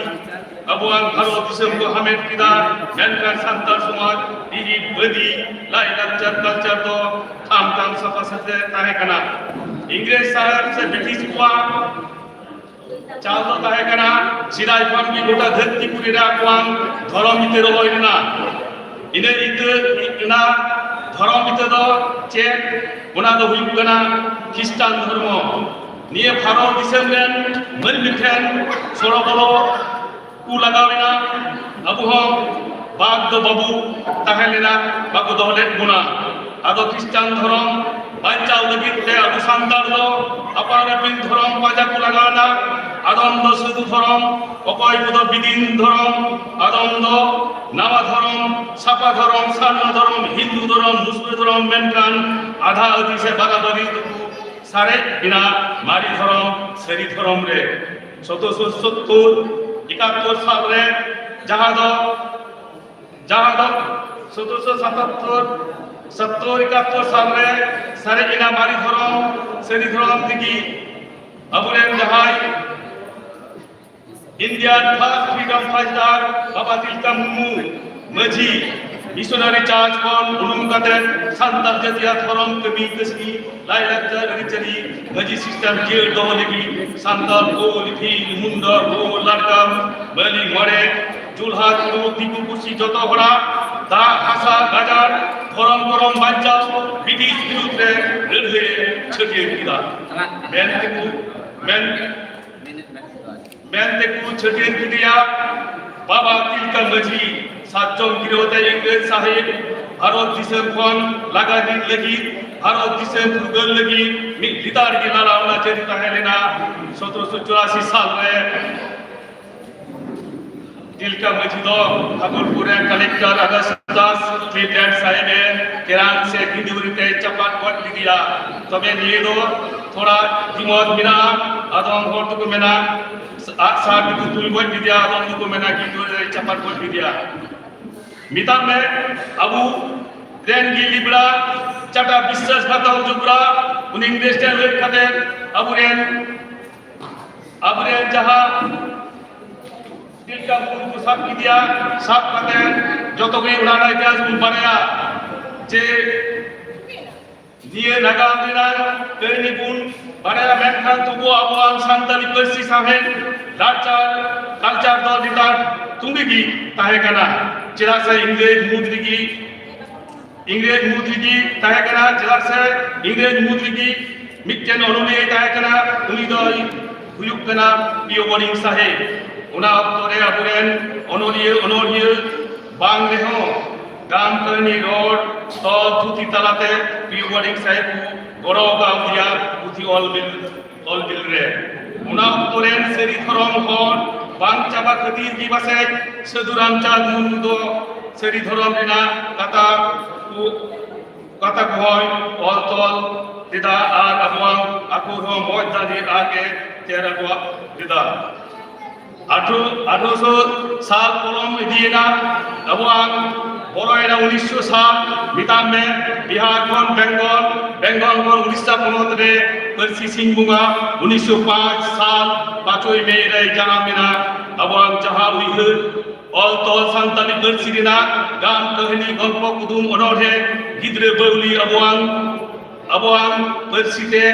ᱟᱵᱚᱣᱟᱜ ᱵᱷᱟᱨᱚᱛ ᱫᱤᱥᱚᱢ ᱠᱚ ᱦᱟᱢᱮᱴ ᱠᱮᱫᱟ, ᱢᱮᱱᱠᱷᱟᱱ ᱥᱟᱱᱛᱟᱲ ᱥᱚᱢᱟᱡᱽ, ᱨᱤᱛ, ᱵᱟᱹᱫᱤ, ᱞᱟᱭ ᱞᱟᱠᱪᱟᱨ, culture ᱫᱚ ᱴᱷᱟᱢ ᱴᱷᱟᱢ ᱥᱟᱯᱷᱟ ᱥᱟᱹᱯᱷᱤ ᱛᱟᱦᱮᱸ ᱠᱟᱱᱟ᱾ ᱤᱝᱨᱮᱡᱽ ᱥᱟᱦᱮᱵᱽ ᱥᱮ ᱵᱨᱤᱴᱤᱥ ᱠᱚᱣᱟᱜ ᱪᱟᱞ ᱫᱚ ᱛᱟᱦᱮᱸ ᱠᱟᱱᱟ, ᱥᱮᱫᱟᱭ ᱠᱷᱚᱱ ᱜᱮ ᱜᱚᱴᱟ ᱫᱷᱟᱹᱨᱛᱤ ᱯᱩᱨᱤ ᱨᱮ ᱟᱠᱚᱣᱟᱜ ᱫᱷᱚᱨᱚᱢ ᱤᱛᱟᱹ ᱨᱚᱦᱚᱭ ᱨᱮᱱᱟᱜ᱾ ᱤᱱᱟᱹ ᱤᱛᱟᱹ, ᱚᱱᱟ ᱫᱷᱚᱨᱚᱢ ᱤᱛᱟᱹ ᱫᱚ ᱪᱮᱫ? ᱚᱱᱟ ᱫᱚ ᱦᱩᱭᱩᱜ ᱠᱟᱱᱟ ᱠᱷᱨᱤᱥᱴᱟᱱ ᱫᱷᱚᱨᱢᱚ᱾ ᱱᱤᱭᱟᱹ ᱵᱷᱟᱨᱚᱛ ᱫᱤᱥᱚᱢ ᱨᱮᱱ ᱢᱟᱹᱱᱢᱤ ᱴᱷᱮᱱ ᱥᱚᱲᱚ ᱵᱚᱞᱚ ᱠᱚ ᱞᱟᱜᱟᱣ ᱮᱱᱟ᱾ ᱟᱵᱚ ᱦᱚᱸ ᱵᱟᱫ ᱫᱚ ᱵᱟᱵᱚ ᱛᱟᱦᱮᱸ ᱞᱮᱱᱟ, ᱵᱟᱠᱚ ᱫᱚᱦᱚ ᱞᱮᱫ ᱵᱚᱱᱟ᱾ ᱟᱫᱚ ᱠᱷᱨᱤᱥᱴᱟᱱ ᱫᱷᱚᱨᱚᱢ ᱵᱟᱧᱪᱟᱣ ᱞᱟᱹᱜᱤᱫ ᱛᱮ ᱟᱵᱚ ᱥᱟᱱᱛᱟᱲ ᱫᱚ ᱟᱯᱟᱱ ᱟᱹᱯᱤᱱ ᱫᱷᱚᱨᱚᱢ ᱯᱟᱸᱡᱟ ᱠᱚ ᱞᱟᱜᱟᱣ ᱮᱱᱟ᱾ ᱟᱫᱚᱢ ᱫᱚ ᱥᱟᱹᱫᱷᱩ ᱫᱷᱚᱨᱚᱢ, ᱚᱠᱚᱭ ᱠᱚᱫᱚ ᱵᱤᱫᱤᱱ ᱫᱷᱚᱨᱚᱢ, ᱟᱫᱚᱢ ᱫᱚ ᱱᱟᱣᱟ ᱫᱷᱚᱨᱚᱢ, ᱥᱟᱯᱷᱟ ᱫᱷᱚᱨᱚᱢ, ᱥᱟᱨᱱᱟ ᱫᱷᱚᱨᱚᱢ, ᱦᱤᱱᱫᱩ ᱫᱷᱚᱨᱚᱢ, ᱢᱩᱥᱞᱟᱹ ᱫᱷᱚᱨᱚᱢ, ᱢᱮᱱᱠᱷᱟᱱ ᱟᱫᱷᱟ ᱟᱹᱫᱤ ᱥᱮ ᱵᱟᱨᱟᱵᱟᱹᱨᱤ ᱫᱚᱠᱚ ᱥᱟᱨᱮᱡ ᱮᱱᱟ ᱢᱟᱨᱮ ᱫᱷᱚᱨᱚᱢ, ᱥᱟᱹᱨᱤ ᱫᱷᱚᱨᱚᱢ ᱨᱮ᱾ ᱥᱚᱛᱨᱚᱥᱚ ᱥᱚᱛᱛᱚᱨ ᱮᱠᱟᱛᱛᱚᱨ ᱥᱟᱞ ᱨᱮ, ᱡᱟᱦᱟᱸ ᱫᱚ, ᱡᱟᱦᱟᱸ ᱫᱚ ᱥᱚᱛᱨᱚᱥᱚ ᱥᱟᱛᱟᱛᱛᱚᱨ, ᱥᱚᱛᱛᱚᱨ ᱮᱠᱟᱛᱛᱚᱨ ᱥᱟᱞ ᱨᱮ ᱥᱟᱨᱮᱡ ᱮᱱᱟ ᱢᱟᱨᱮ ᱫᱷᱚᱨᱚᱢ, ᱥᱟᱹᱨᱤ ᱫᱷᱚᱨᱚᱢ ᱛᱮᱜᱮ ᱟᱵᱚᱨᱮᱱ ᱡᱟᱦᱟᱸᱭ Indian first freedom fighter ᱵᱟᱵᱟ ᱛᱤᱞᱠᱟ ᱢᱩᱨᱢᱩ ᱢᱟᱹᱡᱷᱤ ᱢᱤᱥᱚᱱᱟᱨᱤ ᱪᱟᱨᱪ ᱠᱷᱚᱱ ᱩᱰᱩᱝ ᱠᱟᱛᱮ ᱥᱟᱱᱛᱟᱲ ᱡᱟᱹᱛᱤᱭᱟᱜ ᱫᱷᱚᱨᱚᱢ ᱠᱟᱹᱢᱤ ᱠᱟᱹᱥᱱᱤ ᱞᱟᱭᱼᱞᱟᱠᱪᱟᱨ ᱟᱹᱨᱤᱪᱟᱹᱞᱤ ᱢᱟᱹᱡᱷᱤ system ᱡᱤᱭᱟᱹᱲ ᱫᱚᱦᱚ ᱞᱟᱹᱜᱤᱫ ᱥᱟᱱᱛᱟᱲ ᱠᱚ ᱞᱤᱯᱤ ᱢᱩᱱᱰᱟ ᱠᱚ ᱞᱟᱲᱠᱟᱢ ᱵᱟᱹᱞᱤ ᱢᱚᱬᱮ ᱡᱩᱞᱦᱟ ᱠᱩᱲᱩ ᱫᱤᱠᱩ ᱯᱩᱥᱤ ᱡᱚᱛᱚ ᱦᱚᱲᱟᱜ ᱫᱟᱜ ᱦᱟᱥᱟ ᱜᱟᱡᱟᱲ ᱫᱷᱚᱨᱚᱢ ᱠᱚᱨᱚᱢ ᱵᱟᱧᱪᱟᱣ ᱵᱨᱤᱴᱤᱥ ᱵᱤᱨᱩᱫᱷ ᱨᱮ ᱞᱟᱹᱲᱦᱟᱹᱭ ᱮ ᱪᱷᱟᱹᱴᱭᱟᱹᱨ ᱠᱮᱫᱟ᱾ ᱢᱮᱱ ᱛᱮᱠᱚ ᱢᱮᱱ ᱢᱮᱱᱛᱮᱠᱚ ᱪᱷᱟᱹᱴᱭᱟᱹᱨ ᱠᱮᱫᱮᱭᱟ ᱵᱟᱵᱟ ᱛᱤᱞᱠᱟ ᱢᱟᱹᱡᱷᱤ᱾ ᱥᱟᱨᱡᱚᱢ ᱜᱤᱨᱟᱹ ᱛᱮ ᱤᱝᱨᱮᱡᱽ ᱥᱟᱦᱮᱵᱽ ᱵᱷᱟᱨᱚᱛ ᱫᱤᱥᱚᱢ ᱠᱷᱚᱱ ᱞᱟᱜᱟ ᱫᱤᱱ ᱞᱟᱹᱜᱤᱫ ᱵᱷᱟᱨᱚᱛ ᱫᱤᱥᱚᱢ ᱯᱷᱩᱨᱜᱟᱹᱞ ᱞᱟᱹᱜᱤᱫ ᱢᱤᱫ ᱞᱮᱛᱟᱲ ᱜᱮ ᱞᱟᱲᱟᱣᱱᱟ ᱡᱟᱹᱨᱤ ᱛᱟᱦᱮᱸ ᱞᱮᱱᱟ᱾ ᱥᱚᱛᱨᱚᱥᱚ ᱪᱩᱨᱟᱥᱤ ᱥᱟᱞ ᱨᱮ ᱛᱤᱞᱠᱟ ᱢᱟᱹᱡᱷᱤ ᱫᱚ ᱵᱷᱟᱜᱚᱞᱯᱩᱨ ᱨᱮ ᱠᱟᱞᱮᱠᱴᱚᱨ ᱚᱜᱟᱥᱴᱟᱥ ᱠᱞᱤᱵᱞᱮᱱᱰ ᱥᱟᱦᱮᱵᱽ ᱮ ᱠᱮᱨᱟᱱ ᱥᱮ ᱜᱤᱱᱰᱤᱣᱨᱤ ᱛᱮ ᱪᱟᱯᱟᱫ ᱜᱚᱡ ᱞᱮᱫᱮᱭᱟ᱾ ᱛᱚᱵᱮ ᱱᱤᱭᱟᱹ ᱫᱚ ᱛᱷᱚᱲᱟ ᱫᱤᱢᱚᱛ ᱢᱮᱱᱟᱜᱼᱟ᱾ ᱟᱫᱚᱢ ᱦᱚᱲ ᱫᱚᱠᱚ ᱢᱮᱱᱟ ᱟᱜᱼᱥᱟᱨ ᱛᱮᱠᱚ ᱛᱩᱞ ᱜᱚᱡ ᱞᱮᱫᱮᱭᱟ, ᱟᱫᱚᱢ ᱫᱚᱠᱚ ᱢᱮᱱᱟ ᱜᱤᱱᱰᱤᱣᱨᱤ ᱨᱮ ᱪᱟᱯᱟᱫ ᱜᱚᱡ ᱞᱮᱫᱮᱭᱟ᱾ ᱢᱮᱛᱟᱜ ᱢᱮ, ᱟᱵᱚ ᱨᱮᱱ ᱜᱮ ᱞᱤᱵᱲᱟ ᱪᱟᱴᱟ ᱵᱤᱥᱥᱟᱥ ᱜᱷᱟᱛᱚᱠ ᱡᱚᱵᱽᱨᱟ ᱩᱱᱤ ᱤᱝᱨᱮᱡᱽ ᱴᱷᱮᱱ ᱞᱟᱹᱭ ᱠᱟᱛᱮ ᱟᱵᱚᱨᱮᱱ ᱟᱵᱚᱨᱮᱱ ᱡᱟᱦᱟᱸ ᱛᱤᱞᱠᱟ ᱢᱩᱨᱢᱩ ᱠᱚ ᱥᱟᱵ ᱠᱮᱫᱮᱭᱟ, ᱥᱟᱵ ᱠᱟᱛᱮ ᱡᱚᱛᱚ ᱜᱮ ᱚᱱᱟ ᱨᱮᱱᱟᱜ ᱤᱛᱤᱦᱟᱥ ᱵᱚᱱ ᱵᱟᱲᱟᱭᱟ ᱡᱮ ᱱᱤᱭᱟᱹ ᱱᱟᱜᱟᱢ ᱨᱮᱱᱟᱜ ᱠᱟᱹᱦᱱᱤ ᱵᱚᱱ ᱵᱟᱲᱟᱭᱟ, ᱢᱮᱱᱠᱷᱟᱱ ᱛᱚᱵᱩ ᱟᱵᱚᱣᱟᱜ ᱥᱟᱱᱛᱟᱞᱤ ᱯᱟᱹᱨᱥᱤ ᱥᱟᱶᱦᱮᱫ ᱞᱟᱠᱪᱟᱨ ᱠᱟᱞᱪᱟᱨ ᱫᱚ ᱱᱮᱛᱟᱨ ᱛᱩᱸᱜᱤ ᱜᱮ ᱛᱟᱦᱮᱸ ᱠᱟᱱᱟ᱾ ᱪᱮᱫᱟᱜ ᱥᱮ ᱤᱝᱨᱮᱡᱽ ᱢᱩᱫᱽ ᱨᱮᱜᱮ ᱤᱝᱨᱮᱡᱽ ᱢᱩᱫᱽ ᱨᱮᱜᱮ ᱛᱟᱦᱮᱸ ᱠᱟᱱᱟ, ᱪᱮᱫᱟᱜ ᱥᱮ ᱤᱝᱨᱮᱡᱽ ᱢᱩᱫᱽ ᱨᱮᱜᱮ ᱢᱤᱫᱴᱮᱱ ᱚᱱᱚᱞᱤᱭᱟᱹᱭ ᱛᱟᱦᱮᱸ ᱠᱟᱱᱟ, ᱩᱱᱤ ᱫᱚᱭ ᱦᱩᱭᱩᱜ ᱠᱟᱱᱟ ᱯᱤᱭᱳ ᱵᱚᱱᱤᱝ ᱥᱟᱦᱮᱵᱽ᱾ ᱚᱱᱟ ᱚᱠᱛᱚ ᱨᱮ ᱟᱵᱚᱨᱮᱱ ᱚᱱᱚᱞᱤᱭᱟᱹ ᱚᱱᱚᱞᱤᱭᱟᱹ ᱵᱟᱝ ᱨᱮᱦᱚᱸ ᱜᱟᱢ ᱠᱟᱹᱦᱱᱤ ᱨᱚᱲ ᱛᱚᱞ ᱛᱷᱩᱛᱤ ᱛᱟᱞᱟᱛᱮ ᱯᱤᱭᱳ ᱵᱚᱱᱤᱝ ᱥᱟᱦᱮᱵᱽ ᱠᱚ ᱜᱚᱲᱚ ᱠᱟᱣᱫᱮᱭᱟ ᱯᱩᱛᱷᱤ ᱚᱞ ᱵᱤᱞ ᱚᱞ ᱵᱤᱞ ᱨᱮ᱾ ᱚᱱᱟ ᱚᱠᱛᱚ ᱨᱮᱱ ᱥᱟᱹᱨᱤ ᱫᱷᱚᱨᱚᱢ ᱦᱚᱲ ᱵᱟᱝ ᱪᱟᱵᱟ ᱠᱷᱟᱹᱛᱤᱨ ᱜᱮ ᱯᱟᱥᱮᱡ ᱥᱟᱹᱫᱷᱩ ᱨᱟᱢᱪᱟᱸᱫᱽ ᱢᱩᱨᱢᱩ ᱫᱚ ᱥᱟᱹᱨᱤ ᱫᱷᱚᱨᱚᱢ ᱨᱮᱱᱟᱜ ᱠᱟᱛᱷᱟ ᱠᱚ, ᱠᱟᱛᱷᱟ ᱠᱚᱦᱚᱸᱭ ᱚᱞ ᱛᱚᱞ ᱞᱮᱫᱟ ᱟᱨ ᱟᱵᱚᱣᱟᱜ ᱟᱠᱚ ᱦᱚᱸ ᱢᱚᱡᱽ ᱫᱟᱲᱮ ᱟᱨ ᱮ ᱛᱮᱭᱟᱨ ᱟᱠᱚᱣᱟᱜ ᱞᱮᱫᱟ᱾ ᱟᱴᱷᱨᱚ ᱟᱴᱷᱨᱚᱥᱚ ᱥᱟᱞ ᱯᱚᱞᱚᱢ ᱤᱫᱤᱭᱮᱱᱟ᱾ ᱟᱵᱚᱣᱟᱜ ᱵᱚᱞᱚᱭᱮᱱᱟ ᱩᱱᱤᱥᱥᱚ ᱥᱟᱞ᱾ ᱢᱮᱛᱟᱜ ᱢᱮ, ᱵᱤᱦᱟᱨ ᱠᱷᱚᱱ ᱵᱮᱝᱜᱚᱞ, ᱵᱮᱝᱜᱚᱞ ᱠᱷᱚᱱ ᱩᱲᱤᱥᱥᱟ ᱯᱚᱱᱚᱛ ᱨᱮ ᱯᱟᱹᱨᱥᱤ ᱥᱤᱧ ᱵᱚᱸᱜᱟ᱾ ᱩᱱᱤᱥᱥᱚ ᱯᱟᱸᱪ ᱥᱟᱞ ᱯᱟᱸᱪᱚᱭ ᱢᱮ ᱨᱮ ᱡᱟᱱᱟᱢ ᱮᱱᱟ᱾ ᱟᱵᱚᱣᱟᱜ ᱡᱟᱦᱟᱸ ᱩᱭᱦᱟᱹᱨ ᱚᱞ ᱛᱚᱞ ᱥᱟᱱᱛᱟᱞᱤ ᱯᱟᱹᱨᱥᱤ ᱨᱮᱱᱟᱜ ᱜᱟᱢ, ᱠᱟᱹᱦᱱᱤ, ᱜᱚᱞᱯᱚ, ᱠᱩᱫᱩᱢ, ᱚᱱᱚᱬᱦᱮ, ᱜᱤᱫᱽᱨᱟᱹ ᱵᱟᱹᱣᱞᱤ ᱟᱵᱚᱣᱟᱜ, ᱟᱵᱚᱣᱟᱜ ᱯᱟᱹᱨᱥᱤ ᱛᱮ,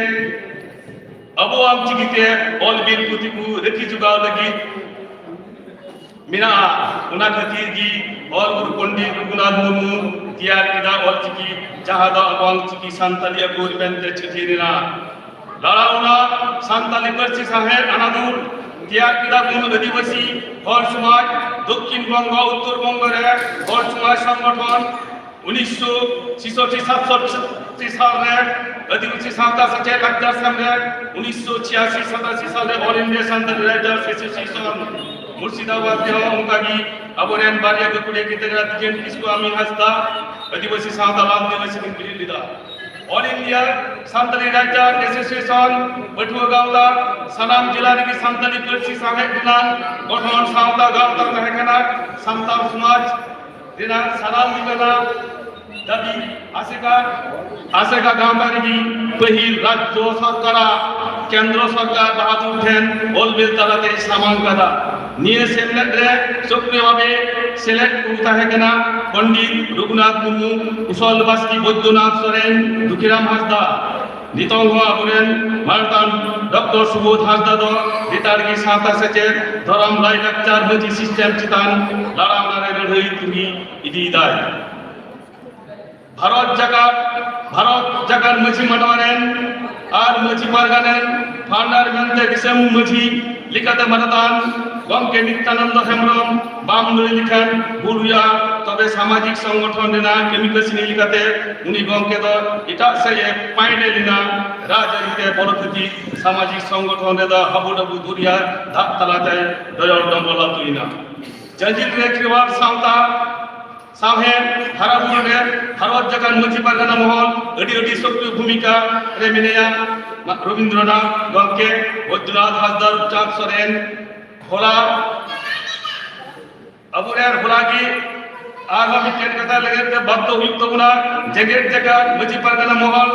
ᱟᱵᱚᱣᱟᱜ ᱪᱤᱠᱤᱛᱮ ᱚᱞ ᱵᱤᱞ ᱯᱩᱛᱷᱤ ᱠᱚ ᱨᱟᱹᱠᱷᱤ ᱡᱚᱜᱟᱣ ᱞᱟᱹᱜᱤᱫ ᱢᱮᱱᱟᱜᱼᱟ᱾ ᱚᱱᱟ ᱠᱷᱟᱹᱛᱤᱨ ᱜᱮ ᱚᱞ ᱜᱩᱨᱩ ᱯᱚᱱᱰᱤᱛ ᱨᱚᱜᱷᱩᱱᱟᱛᱷ ᱢᱩᱨᱢᱩ ᱛᱮᱭᱟᱨ ᱠᱮᱫᱟ ᱚᱞ ᱪᱤᱠᱤ, ᱡᱟᱦᱟᱸ ᱫᱚ ᱟᱵᱚᱣᱟᱜ ᱪᱤᱠᱤ ᱥᱟᱱᱛᱟᱞᱤ ᱟᱠᱚᱨ ᱢᱮᱱᱛᱮ ᱪᱤᱱᱦᱟᱹ ᱞᱮᱱᱟ᱾ ᱞᱟᱲᱟᱣᱱᱟ ᱥᱟᱱᱛᱟᱞᱤ ᱯᱟᱹᱨᱥᱤ ᱥᱟᱶᱦᱮᱫ ᱟᱱᱟᱫᱩᱞ ᱛᱮᱭᱟᱨ ᱠᱮᱫᱟ ᱵᱚᱱ ᱟᱹᱫᱤᱵᱟᱹᱥᱤ ᱦᱚᱲ ᱥᱚᱢᱟᱡᱽ, ᱫᱚᱠᱠᱷᱤᱱ ᱵᱚᱝᱜᱚ, ᱩᱛᱛᱚᱨ ᱵᱚᱝᱜᱚ ᱨᱮ ᱦᱚᱲ ᱥᱚᱢᱟᱡᱽ ᱥᱚᱝᱜᱚᱴᱷᱚᱱ᱾ ᱩᱱᱤᱥᱥᱚ ᱪᱷᱤᱥᱚᱴᱴᱤ ᱥᱟᱛᱥᱚᱴᱴᱤ ᱥᱟᱞ ᱨᱮ ᱟᱹᱫᱤᱵᱟᱹᱥᱤ ᱥᱟᱶᱛᱟ ᱥᱮᱪᱮᱫ ᱞᱟᱠᱪᱟᱨ ᱥᱮᱢᱞᱮᱫ, ᱩᱱᱤᱥᱥᱚ ᱪᱷᱤᱭᱟᱥᱤ ᱥᱟᱛᱟᱥᱤ ᱥᱟᱞ ᱨᱮ All India Santali Writers Association Murshidabad ᱨᱮᱦᱚᱸ ᱚᱱᱠᱟ ᱜᱮ ᱟᱵᱚᱨᱮᱱ ᱵᱟᱨᱭᱟ ᱜᱟᱹᱠᱷᱩᱲᱤᱭᱟᱹ ᱜᱤᱫᱽᱨᱟᱹ ᱛᱤᱡᱮᱱ ᱠᱤᱥᱠᱩ ᱟᱢᱤ ᱦᱟᱸᱥᱫᱟ ᱟᱹᱫᱤᱵᱟᱹᱥᱤ ᱥᱟᱶᱛᱟ ᱞᱟᱞ ᱟᱹᱫᱤᱵᱟᱹᱥᱤ ᱠᱤᱱ ᱵᱮᱨᱮᱫ ᱞᱮᱫᱟ᱾ All India Santali Writers Association ᱯᱟᱹᱴᱷᱩᱣᱟᱹ ᱜᱟᱶᱛᱟ ᱥᱟᱱᱟᱢ ᱡᱮᱞᱟ ᱨᱮᱜᱮ ᱥᱟᱱᱛᱟᱞᱤ ᱯᱟᱹᱨᱥᱤ ᱥᱟᱶᱦᱮᱫ ᱨᱮᱱᱟᱜ ᱜᱚᱴᱷᱚᱱ ᱥᱟᱶᱛᱟ ᱜᱟᱶᱛᱟ ᱛᱟᱦᱮᱸ ᱠᱟᱱᱟ᱾ ᱥᱟᱱᱛᱟᱲ ᱥᱚᱢᱟᱡᱽ ᱨᱮᱱᱟᱜ ᱥᱟᱱᱟᱢ ᱞᱮᱠᱟᱱᱟᱜ ᱫᱟᱹᱵᱤ ᱟᱥᱮᱠᱟ, ᱟᱥᱮᱠᱟ ᱜᱟᱶᱛᱟ ᱨᱮᱜᱮ ᱯᱟᱹᱦᱤᱞ ᱨᱟᱡᱽᱡᱚ ᱥᱚᱨᱠᱟᱨᱟᱜ ᱠᱮᱱᱫᱨᱚ ᱥᱚᱨᱠᱟᱨ ᱵᱟᱦᱟᱫᱩᱨ ᱴᱷᱮᱱ ᱚᱞ ᱵᱤᱞ ᱛᱟᱞᱟᱛᱮ ᱥᱟᱢᱟᱝ ᱠᱟᱫᱟ᱾ ᱱᱤᱭᱟᱹ ᱥᱮᱢᱞᱮᱫ ᱨᱮ ᱥᱚᱠᱨᱤᱭᱚ ᱵᱷᱟᱵᱮ ᱥᱮᱞᱮᱫ ᱠᱚ ᱛᱟᱦᱮᱸ ᱠᱟᱱᱟ ᱯᱚᱱᱰᱤᱛ ᱨᱚᱜᱷᱩᱱᱟᱛᱷ ᱢᱩᱨᱢᱩ, ᱠᱩᱥᱚᱞ ᱵᱟᱥᱠᱮ, ᱵᱳᱭᱫᱚᱱᱟᱛᱷ ᱥᱚᱨᱮᱱ, ᱫᱩᱠᱷᱤᱨᱟᱢ ᱦᱟᱸᱥᱫᱟ᱾ ᱱᱤᱛᱚᱝ ᱦᱚᱸ ᱟᱵᱚᱨᱮᱱ ᱢᱟᱱᱚᱛᱟᱱ ᱰᱚᱠᱴᱚᱨ ᱥᱩᱵᱳᱫᱷ ᱦᱟᱸᱥᱫᱟ ᱫᱚ ᱞᱮᱛᱟᱲ ᱜᱮ ᱥᱟᱶᱛᱟ ᱥᱮᱪᱮᱫ, ᱫᱷᱚᱨᱚᱢ, ᱞᱟᱭᱼᱞᱟᱠᱪᱟᱨ, ᱢᱟᱹᱡᱷᱤ ᱥᱤᱥᱴᱮᱢ ᱪᱮᱛᱟᱱ ᱞᱟᱲᱟᱣᱱᱟ ᱨᱮ ᱞᱟᱹᱲᱦᱟᱹᱭ ᱛᱩᱸᱜᱤ ᱤᱫᱤᱭᱮᱫᱟᱭ᱾ ᱵᱷᱟᱨᱚᱛ ᱡᱟᱠᱟᱛ, ᱵᱷᱟᱨᱚᱛ ᱡᱟᱠᱟᱛ ᱢᱟᱹᱡᱷᱤ ᱢᱟᱰᱣᱟ ᱨᱮᱱ ᱟᱨ ᱢᱟᱹᱡᱷᱤ ᱯᱟᱨᱜᱟᱱᱟ ᱨᱮᱱ founder ᱢᱮᱱᱛᱮ ᱫᱤᱥᱚᱢ ᱢᱟᱹᱡᱷᱤ ᱞᱮᱠᱟᱛᱮ ᱢᱟᱱᱚᱛᱟᱱ ᱜᱚᱢᱠᱮ ᱱᱤᱛᱭᱟᱱᱚᱱᱫᱚ ᱦᱮᱢᱵᱨᱚᱢ ᱵᱟᱢ ᱞᱟᱹᱭ ᱞᱮᱠᱷᱟᱱ ᱵᱷᱩᱞ ᱦᱩᱭᱩᱜᱼᱟ᱾ ᱛᱚᱵᱮ ᱥᱟᱢᱟᱡᱤᱠ ᱥᱚᱝᱜᱚᱴᱷᱚᱱ ᱨᱮᱱᱟᱜ ᱠᱟᱹᱢᱤ ᱠᱟᱹᱥᱱᱤ ᱞᱮᱠᱟᱛᱮ ᱩᱱᱤ ᱜᱚᱢᱠᱮ ᱫᱚ ᱮᱴᱟᱜ ᱥᱮᱫ ᱮ ᱯᱟᱭᱰᱮ ᱞᱮᱱᱟ᱾ ᱨᱟᱡᱽᱟᱹᱨᱤ ᱛᱮ ᱵᱚᱞᱚ ᱠᱷᱟᱹᱛᱤᱨ ᱥᱟᱢᱟᱡᱤᱠ ᱥᱚᱝᱜᱚᱴᱷᱚᱱ ᱨᱮᱫᱚ ᱦᱟᱹᱵᱩᱰᱟᱹᱵᱩ ᱫᱚᱨᱭᱟ ᱫᱟᱜ ᱛᱟᱞᱟᱛᱮ ᱰᱚᱭᱚᱞ ᱰᱚᱢᱵᱚᱞ ᱟᱹᱛᱩᱭᱮᱱᱟ᱾ ᱡᱟᱸᱡᱤᱨ ᱨᱮ ᱠᱷᱮᱨᱣᱟᱲ ᱥᱟᱶᱛᱟ ᱥᱟᱶᱦᱮᱫ ᱦᱟᱨᱟ ᱵᱩᱨᱩ ᱨᱮ ᱵᱷᱟᱨᱚᱛ ᱡᱟᱠᱟᱛ ᱢᱟᱹᱡᱷᱤ ᱯᱟᱨᱜᱟᱱᱟ ᱢᱚᱦᱚᱞ ᱟᱹᱰᱤ ᱟᱹᱰᱤ ᱥᱚᱠᱨᱤᱭᱚ ᱵᱷᱩᱢᱤᱠᱟ ᱨᱮ ᱢᱮᱱᱟᱭᱟ᱾ ᱨᱚᱵᱤᱱᱫᱨᱚᱱᱟᱛᱷ ᱜᱚᱢᱠᱮ, ᱵᱳᱭᱫᱚᱱᱟᱛᱷ ᱦᱟᱸᱥᱫᱟ, ᱨᱩᱯᱪᱟᱸᱫᱽ ᱥᱚᱨᱮᱱ, ᱦᱚᱞᱟ ᱟᱵᱚᱨᱮᱱ ᱦᱚᱞᱟ ᱜᱮ ᱟᱨᱦᱚᱸ ᱢᱤᱫᱴᱮᱱ ᱠᱟᱛᱷᱟ ᱞᱟᱹᱜᱤᱫ ᱛᱮ ᱵᱟᱫᱽᱫᱷᱚ ᱦᱩᱭᱩᱜ ᱛᱟᱵᱚᱱᱟ᱾ ᱡᱮᱜᱮᱛ ᱡᱟᱠᱟᱛ ᱢᱟᱹᱡᱷᱤ ᱯᱟᱨᱜᱟᱱᱟ ᱢᱚᱦᱚᱞ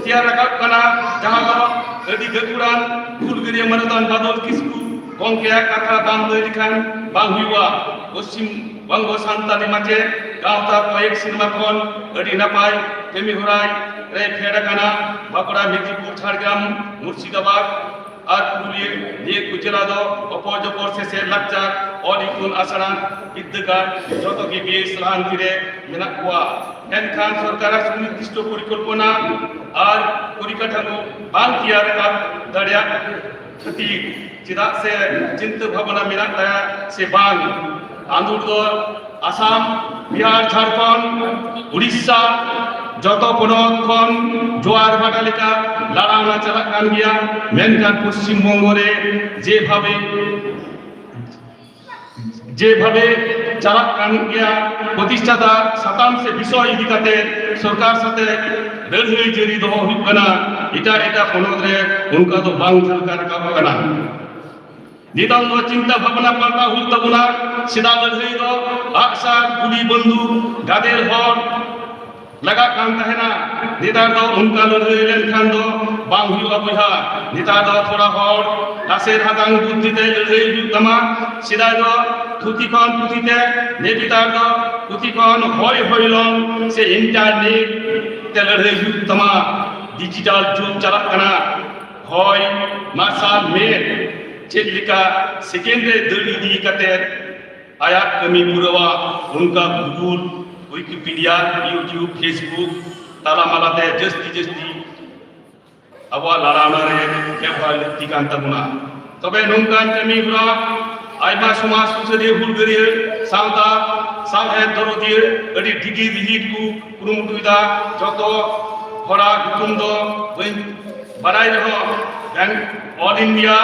ᱛᱮᱭᱟᱨ ᱨᱟᱠᱟᱵ ᱠᱟᱱᱟ, ᱡᱟᱦᱟᱸ ᱫᱚ ᱟᱹᱰᱤ ᱜᱟᱹᱠᱷᱩᱲᱟᱱ ᱦᱩᱞᱜᱟᱹᱨᱤᱭᱟᱹ ᱢᱟᱱᱚᱛᱟᱱ ᱵᱟᱫᱚᱞ ᱠᱤᱥᱠᱩ ᱜᱚᱢᱠᱮᱭᱟᱜ ᱠᱟᱛᱷᱟ ᱵᱟᱝ ᱞᱟᱹᱭ ᱞᱮᱠᱷᱟᱱ ᱵᱟᱝ ᱦᱩᱭᱩᱜᱼᱟ᱾ ᱯᱚᱥᱪᱤᱢ ᱵᱚᱝᱜᱚ ᱥᱟᱱᱛᱟᱲᱤ ᱢᱟᱪᱮᱫ ᱜᱟᱶᱛᱟ ᱠᱚᱭᱮᱠ ᱥᱮᱨᱢᱟ ᱠᱷᱚᱱ ᱟᱹᱰᱤ ᱱᱟᱯᱟᱭ ᱠᱟᱹᱢᱤ ᱦᱚᱨᱟᱭ ᱨᱮ ᱯᱷᱮᱰ ᱟᱠᱟᱱᱟ᱾ ᱵᱟᱸᱠᱩᱲᱟ, ᱢᱮᱫᱤᱱᱤᱯᱩᱨ, ᱡᱷᱟᱲᱜᱨᱟᱢ, ᱢᱩᱨᱥᱤᱫᱟᱵᱟᱫᱽ ᱟᱨ ᱯᱩᱨᱩᱞᱤᱭᱟᱹ ᱱᱤᱭᱟᱹ ᱠᱚ ᱡᱮᱞᱟ ᱫᱚ ᱚᱯᱚᱨ ᱡᱚᱯᱚᱨ ᱥᱮᱪᱮᱫ, ᱞᱟᱠᱪᱟᱨ, ᱚᱞ ᱤᱛᱩᱱ ᱟᱥᱲᱟ, ᱵᱤᱨᱫᱟᱹᱜᱟᱲ ᱡᱚᱛᱚ ᱜᱮ ᱵᱮᱥ ᱞᱟᱦᱟᱱᱛᱤ ᱨᱮ ᱢᱮᱱᱟᱜ ᱠᱚᱣᱟ᱾ ᱢᱮᱱᱠᱷᱟᱱ ᱥᱚᱨᱠᱟᱨᱟᱜ ᱥᱩᱱᱤᱨᱫᱤᱥᱴᱚ ᱯᱚᱨᱤᱠᱚᱞᱯᱚᱱᱟ ᱟᱨ ᱯᱚᱨᱤᱠᱟᱴᱷᱟᱢᱳ ᱵᱟᱝ ᱛᱮᱭᱟᱨ ᱨᱟᱠᱟᱵ ᱫᱟᱲᱮᱭᱟᱜ ᱠᱷᱟᱹᱛᱤᱨ, ᱪᱮᱫᱟᱜ ᱥᱮ ᱪᱤᱱᱛᱟᱹ ᱵᱷᱟᱵᱽᱱᱟ ᱢᱮᱱᱟᱜ ᱛᱟᱭᱟ ᱥᱮ ᱵᱟᱝ, ᱟᱸᱫᱳᱲ ᱫᱚ ᱟᱥᱟᱢ, ᱵᱤᱦᱟᱨ, ᱡᱷᱟᱲᱠᱷᱚᱸᱰ, ᱩᱲᱤᱥᱥᱟ ᱡᱚᱛᱚ ᱯᱚᱱᱚᱛ ᱠᱷᱚᱱ ᱡᱳᱣᱟᱨ ᱵᱷᱟᱴᱟ ᱞᱮᱠᱟ ᱞᱟᱲᱟᱣᱱᱟ ᱪᱟᱞᱟᱜ ᱠᱟᱱ ᱜᱮᱭᱟ᱾ ᱢᱮᱱᱠᱷᱟᱱ ᱯᱚᱥᱪᱤᱢ ᱵᱚᱝᱜᱚ ᱨᱮ ᱡᱮᱵᱷᱟᱵᱮ ᱡᱮᱵᱷᱟᱵᱮ ᱪᱟᱞᱟᱜ ᱠᱟᱱ ᱜᱮᱭᱟ, ᱯᱨᱚᱛᱤᱥᱴᱷᱟᱛᱟ ᱥᱟᱛᱟᱢ ᱥᱮ ᱵᱤᱥᱚᱭ ᱤᱫᱤ ᱠᱟᱛᱮ ᱥᱚᱨᱠᱟᱨ ᱥᱟᱛᱮ ᱞᱟᱹᱲᱦᱟᱹᱭ ᱡᱟᱹᱨᱤ ᱫᱚᱦᱚ ᱦᱩᱭᱩᱜ ᱠᱟᱱᱟ᱾ ᱮᱴᱟᱜ ᱮᱴᱟᱜ ᱯᱚᱱᱚᱛ ᱨᱮ ᱚᱱᱠᱟ ᱫᱚ ᱵᱟᱝ ᱥᱚᱨᱠᱟᱨ ᱨᱟᱠᱟᱵ ᱠᱟᱱᱟ᱾ ᱱᱤᱛᱚᱝ ᱫᱚ ᱪᱤᱱᱛᱟᱹ ᱵᱷᱟᱵᱽᱱᱟ ᱯᱟᱞᱴᱟᱣ ᱦᱩᱭᱩᱜ ᱛᱟᱵᱚᱱᱟ᱾ ᱥᱮᱫᱟᱭ ᱞᱟᱹᱲᱦᱟᱹᱭ ᱫᱚ ᱟᱜᱼᱥᱟᱨ, ᱜᱩᱞᱤ, ᱵᱟᱱᱫᱩᱠ, ᱜᱟᱫᱮᱞ ᱦᱚᱲ ᱞᱟᱜᱟᱜ ᱠᱟᱱ ᱛᱟᱦᱮᱱᱟ᱾ ᱱᱮᱛᱟᱨ ᱫᱚ ᱚᱱᱠᱟ ᱞᱟᱹᱲᱦᱟᱹᱭ ᱞᱮᱱᱠᱷᱟᱱ ᱫᱚ ᱵᱟᱝ ᱦᱩᱭᱩᱜᱼᱟ ᱵᱚᱭᱦᱟ᱾ ᱱᱮᱛᱟᱨ ᱫᱚ ᱛᱷᱚᱲᱟ ᱦᱚᱲ ᱞᱟᱥᱮᱨ ᱦᱟᱛᱟᱝ ᱵᱩᱫᱽᱫᱷᱤ ᱛᱮ ᱞᱟᱹᱲᱦᱟᱹᱭ ᱦᱩᱭᱩᱜ ᱛᱟᱢᱟ᱾ ᱥᱮᱫᱟᱭ ᱫᱚ ᱛᱷᱩᱛᱤ ᱠᱷᱚᱱ ᱯᱩᱛᱷᱤ ᱛᱮ, ᱱᱮᱛᱟᱨ ᱫᱚ ᱯᱩᱛᱷᱤ ᱠᱷᱚᱱ ᱦᱚᱭ ᱦᱚᱭᱞᱚᱝ ᱥᱮ internet ᱛᱮ ᱞᱟᱹᱲᱦᱟᱹᱭ ᱦᱩᱭᱩᱜ ᱛᱟᱢᱟ᱾ ᱰᱤᱡᱤᱴᱟᱞ ᱡᱩᱜᱽ ᱪᱟᱞᱟᱜ ᱠᱟᱱᱟ᱾ ᱦᱚᱭ ᱢᱟᱨᱥᱟᱞ ᱢᱮᱫ ᱪᱮᱫ ᱞᱮᱠᱟ ᱥᱮᱠᱮᱱᱰ ᱨᱮ ᱫᱟᱹᱲ ᱤᱫᱤ ᱠᱟᱛᱮ ᱟᱭᱟᱜ ᱠᱟᱹᱢᱤ ᱯᱩᱨᱟᱹᱣᱟ, ᱚᱱᱠᱟ Google, Wikipedia, YouTube, Facebook ᱛᱟᱞᱟ ᱢᱟᱞᱟᱛᱮ ᱡᱟᱹᱥᱛᱤ ᱡᱟᱹᱥᱛᱤ ᱟᱵᱚᱣᱟᱜ ᱞᱟᱲᱟᱣᱱᱟ ᱨᱮ ᱵᱮᱵᱚᱦᱟᱨ ᱞᱟᱹᱠᱛᱤ ᱠᱟᱱ ᱛᱟᱵᱚᱱᱟ᱾ ᱛᱚᱵᱮ ᱱᱚᱝᱠᱟᱱ ᱠᱟᱹᱢᱤ ᱦᱚᱨᱟ ᱟᱭᱢᱟ ᱥᱚᱢᱟᱡᱽ ᱥᱩᱥᱟᱹᱨᱤᱭᱟᱹ, ᱦᱩᱞᱜᱟᱹᱨᱤᱭᱟᱹ, ᱥᱟᱶᱛᱟ ᱥᱟᱶᱦᱮᱫ ᱫᱚᱨᱚᱫᱤᱭᱟᱹ, ᱟᱹᱰᱤ ᱰᱷᱤᱜᱤ ᱨᱤᱦᱤᱴ ᱠᱚ ᱠᱩᱨᱩᱢᱩᱴᱩᱭᱮᱫᱟ᱾ ᱡᱚᱛᱚ ᱦᱚᱲᱟᱜ ᱧᱩᱛᱩᱢ ᱫᱚ ᱵᱟᱹᱧ ᱵᱟᱲᱟᱭ ᱨᱮᱦᱚᱸ, ᱵᱮᱝ-, All India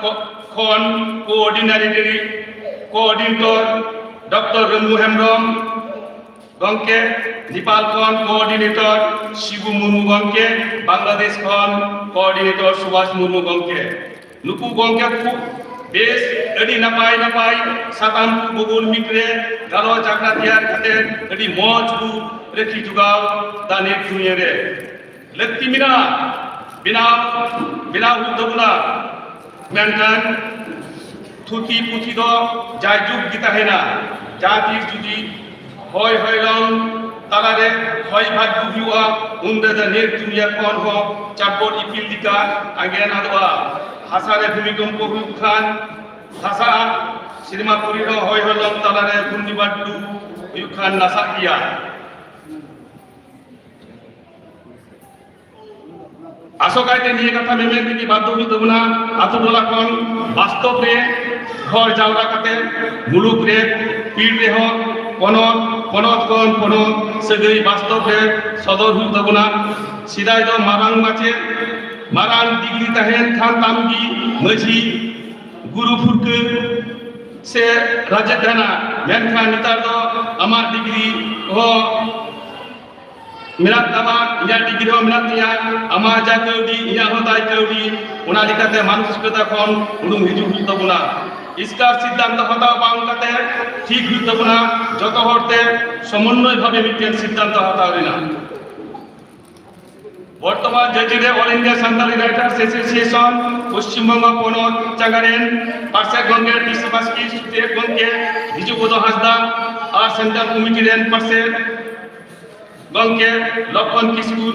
ᱠᱷᱚ-, ᱠᱷᱚᱱ coordinator, coordinator doctor Ramu Hembrom ᱜᱚᱢᱠᱮ, ᱱᱮᱯᱟᱞ ᱠᱷᱚᱱ ᱠᱳᱚᱨᱰᱤᱱᱮᱴᱚᱨ ᱥᱤᱵᱩ ᱢᱩᱨᱢᱩ ᱜᱚᱢᱠᱮ, ᱵᱟᱝᱞᱟᱫᱮᱥ ᱠᱷᱚᱱ ᱠᱳᱚᱨᱰᱤᱱᱮᱴᱚᱨ ᱥᱩᱵᱷᱟᱥ ᱢᱩᱨᱢᱩ ᱜᱚᱢᱠᱮ᱾ ᱱᱩᱠᱩ ᱜᱚᱢᱠᱮ ᱠᱚ ᱵᱮᱥ ᱟᱹᱰᱤ ᱱᱟᱯᱟᱭ ᱱᱟᱯᱟᱭ ᱥᱟᱛᱟᱢ ᱠᱚ Google Meet ᱨᱮ ᱜᱟᱞᱚᱪ ᱟᱠᱷᱲᱟ ᱛᱮᱭᱟᱨ ᱠᱟᱛᱮ ᱟᱹᱰᱤ ᱢᱚᱡᱽ ᱠᱚ ᱨᱟᱹᱠᱷᱤ ᱡᱚᱜᱟᱣ ᱫᱟ ᱱᱤᱛ ᱫᱩᱱᱤᱭᱟᱹ ᱨᱮ᱾ ᱞᱟᱹᱠᱛᱤ ᱢᱮᱱᱟᱜᱼᱟ ᱵᱮᱱᱟᱣ, ᱵᱮᱱᱟᱣ ᱦᱩᱭᱩᱜ ᱛᱟᱵᱚᱱᱟ᱾ ᱢᱮᱱᱠᱷᱟᱱ ᱛᱷᱩᱛᱤ ᱯᱩᱛᱷᱤ ᱫᱚ ᱡᱟᱭᱡᱩᱜᱽ ᱜᱮ ᱛᱟᱦᱮᱱᱟ᱾ ᱡᱟᱦᱟᱸ ᱛᱤᱥ ᱡᱩᱫᱤ ᱦᱚᱭ ᱦᱚᱭᱞᱚᱝ ᱛᱟᱞᱟᱨᱮ ᱦᱚᱭ ᱵᱷᱟᱨᱰᱩ ᱦᱩᱭᱩᱜᱼᱟ, ᱩᱱ ᱨᱮᱫᱚ ᱱᱤᱨ ᱫᱩᱱᱤᱭᱟᱹ ᱠᱷᱚᱱ ᱦᱚᱸ ᱪᱟᱴᱵᱚᱴ ᱤᱯᱤᱞ ᱞᱮᱠᱟ ᱟᱸᱜᱮᱱ ᱟᱫᱚᱜᱼᱟ᱾ ᱦᱟᱥᱟ ᱨᱮ ᱵᱷᱩᱢᱤᱠᱚᱢᱯᱚ ᱦᱩᱭᱩᱜ ᱠᱷᱟᱱ ᱫᱷᱟᱥᱟᱜᱼᱟ᱾ ᱥᱮᱨᱢᱟ ᱯᱩᱨᱤ ᱨᱮᱦᱚᱸ ᱦᱚᱭ ᱦᱚᱭᱞᱚᱝ ᱛᱟᱞᱟᱨᱮ ᱜᱷᱩᱨᱱᱤ ᱵᱷᱟᱨᱰᱩ ᱦᱩᱭᱩᱜ ᱠᱷᱟᱱ ᱱᱟᱥᱟᱜ ᱜᱮᱭᱟ᱾ ᱟᱥᱚᱠᱟᱭᱛᱮ ᱱᱤᱭᱟᱹ ᱠᱟᱛᱷᱟ ᱢᱮᱢᱮᱱ ᱛᱮᱜᱮ ᱵᱟᱫᱽᱫᱷᱚ ᱦᱩᱭᱩᱜ ᱛᱟᱵᱚᱱᱟ, ᱟᱛᱳ ᱴᱚᱞᱟ ᱠᱷᱚᱱ ᱵᱟᱥᱛᱚᱵ ᱨᱮ ᱦᱚᱲ ᱡᱟᱣᱨᱟ ᱠᱟᱛᱮ ᱢᱩᱞᱩᱠ ᱨᱮ ᱯᱤᱲ ᱨᱮᱦᱚᱸ ᱯᱚᱱᱚᱛ, ᱯᱚᱱᱚᱛ ᱠᱷᱚᱱ ᱯᱚᱱᱚᱛ ᱥᱟᱹᱜᱟᱹᱭ ᱵᱟᱥᱛᱚᱵ ᱨᱮ ᱥᱚᱫᱚᱨ ᱦᱩᱭᱩᱜ ᱛᱟᱵᱚᱱᱟ᱾ ᱥᱮᱫᱟᱭ ᱫᱚ ᱢᱟᱨᱟᱝ ᱢᱟᱪᱮᱫ, ᱢᱟᱨᱟᱝ ᱰᱤᱜᱽᱨᱤ ᱛᱟᱦᱮᱱ ᱠᱷᱟᱱ ᱛᱟᱢ ᱜᱮ ᱢᱟᱹᱡᱷᱤ, ᱜᱩᱨᱩ ᱯᱷᱩᱨᱠᱟᱹ ᱥᱮ ᱨᱟᱡᱮᱫ ᱛᱟᱦᱮᱱᱟ, ᱢᱮᱱᱠᱷᱟᱱ ᱱᱮᱛᱟᱨ ᱫᱚ ᱟᱢᱟᱜ ᱰᱤᱜᱽᱨᱤ ᱦᱚᱸ ᱢᱮᱱᱟᱜ ᱛᱟᱢᱟ, ᱤᱧᱟᱹᱜ ᱰᱤᱜᱽᱨᱤ ᱦᱚᱸ ᱢᱮᱱᱟᱜ ᱛᱤᱧᱟ, ᱟᱢᱟᱜ ᱡᱟ ᱠᱟᱹᱣᱰᱤ, ᱤᱧᱟᱹᱜ ᱦᱚᱸ ᱛᱟᱭ ᱠᱟᱹᱣᱰᱤ, ᱚᱱᱟ ᱞᱮᱠᱟᱛᱮ ᱢᱟᱱᱚᱥᱤᱠᱚᱛᱟ ᱠᱷᱚᱱ ᱩᱰᱩᱝ ᱦᱤᱡᱩᱜ ᱦᱩᱭᱩᱜ ᱛᱟᱵᱚᱱᱟ᱾ ᱮᱥᱠᱟᱨ ᱥᱤᱫᱽᱫᱷᱟᱱᱛᱚ ᱦᱟᱛᱟᱣ ᱵᱟᱝ ᱠᱟᱛᱮ ᱴᱷᱤᱠ ᱦᱩᱭᱩᱜ ᱛᱟᱵᱚᱱᱟ, ᱡᱚᱛᱚ ᱦᱚᱲᱛᱮ ᱥᱚᱢᱚᱱᱱᱚᱭ ᱵᱷᱟᱵᱮ ᱢᱤᱫᱴᱮᱱ ᱥᱤᱫᱽᱫᱷᱟᱱᱛᱚ ᱦᱟᱛᱟᱣ ᱨᱮᱱᱟᱜ᱾ ᱵᱚᱨᱛᱚᱢᱟᱱ ᱡᱟᱹᱛᱤ ᱨᱮ All India Santali Writers Association Paschim Banga ᱯᱚᱱᱚᱛ ᱪᱟᱸᱜᱟ ᱨᱮᱱ ᱯᱟᱨᱥᱮᱛ ᱜᱚᱢᱠᱮ ᱵᱤᱥᱥᱚ ᱵᱟᱥᱠᱮ, ᱥᱩᱛᱨᱮᱛ ᱜᱚᱢᱠᱮ ᱵᱤᱡᱩ ᱯᱚᱫᱚ ᱦᱟᱸᱥᱫᱟ ᱟᱨ ᱥᱮᱱᱴᱨᱟᱞ ᱠᱚᱢᱤᱴᱤ ᱨᱮᱱ ᱯᱟᱨᱥᱮᱛ ᱜᱚᱢᱠᱮ ᱞᱚᱠᱠᱷᱚᱱ ᱠᱤᱥᱠᱩ,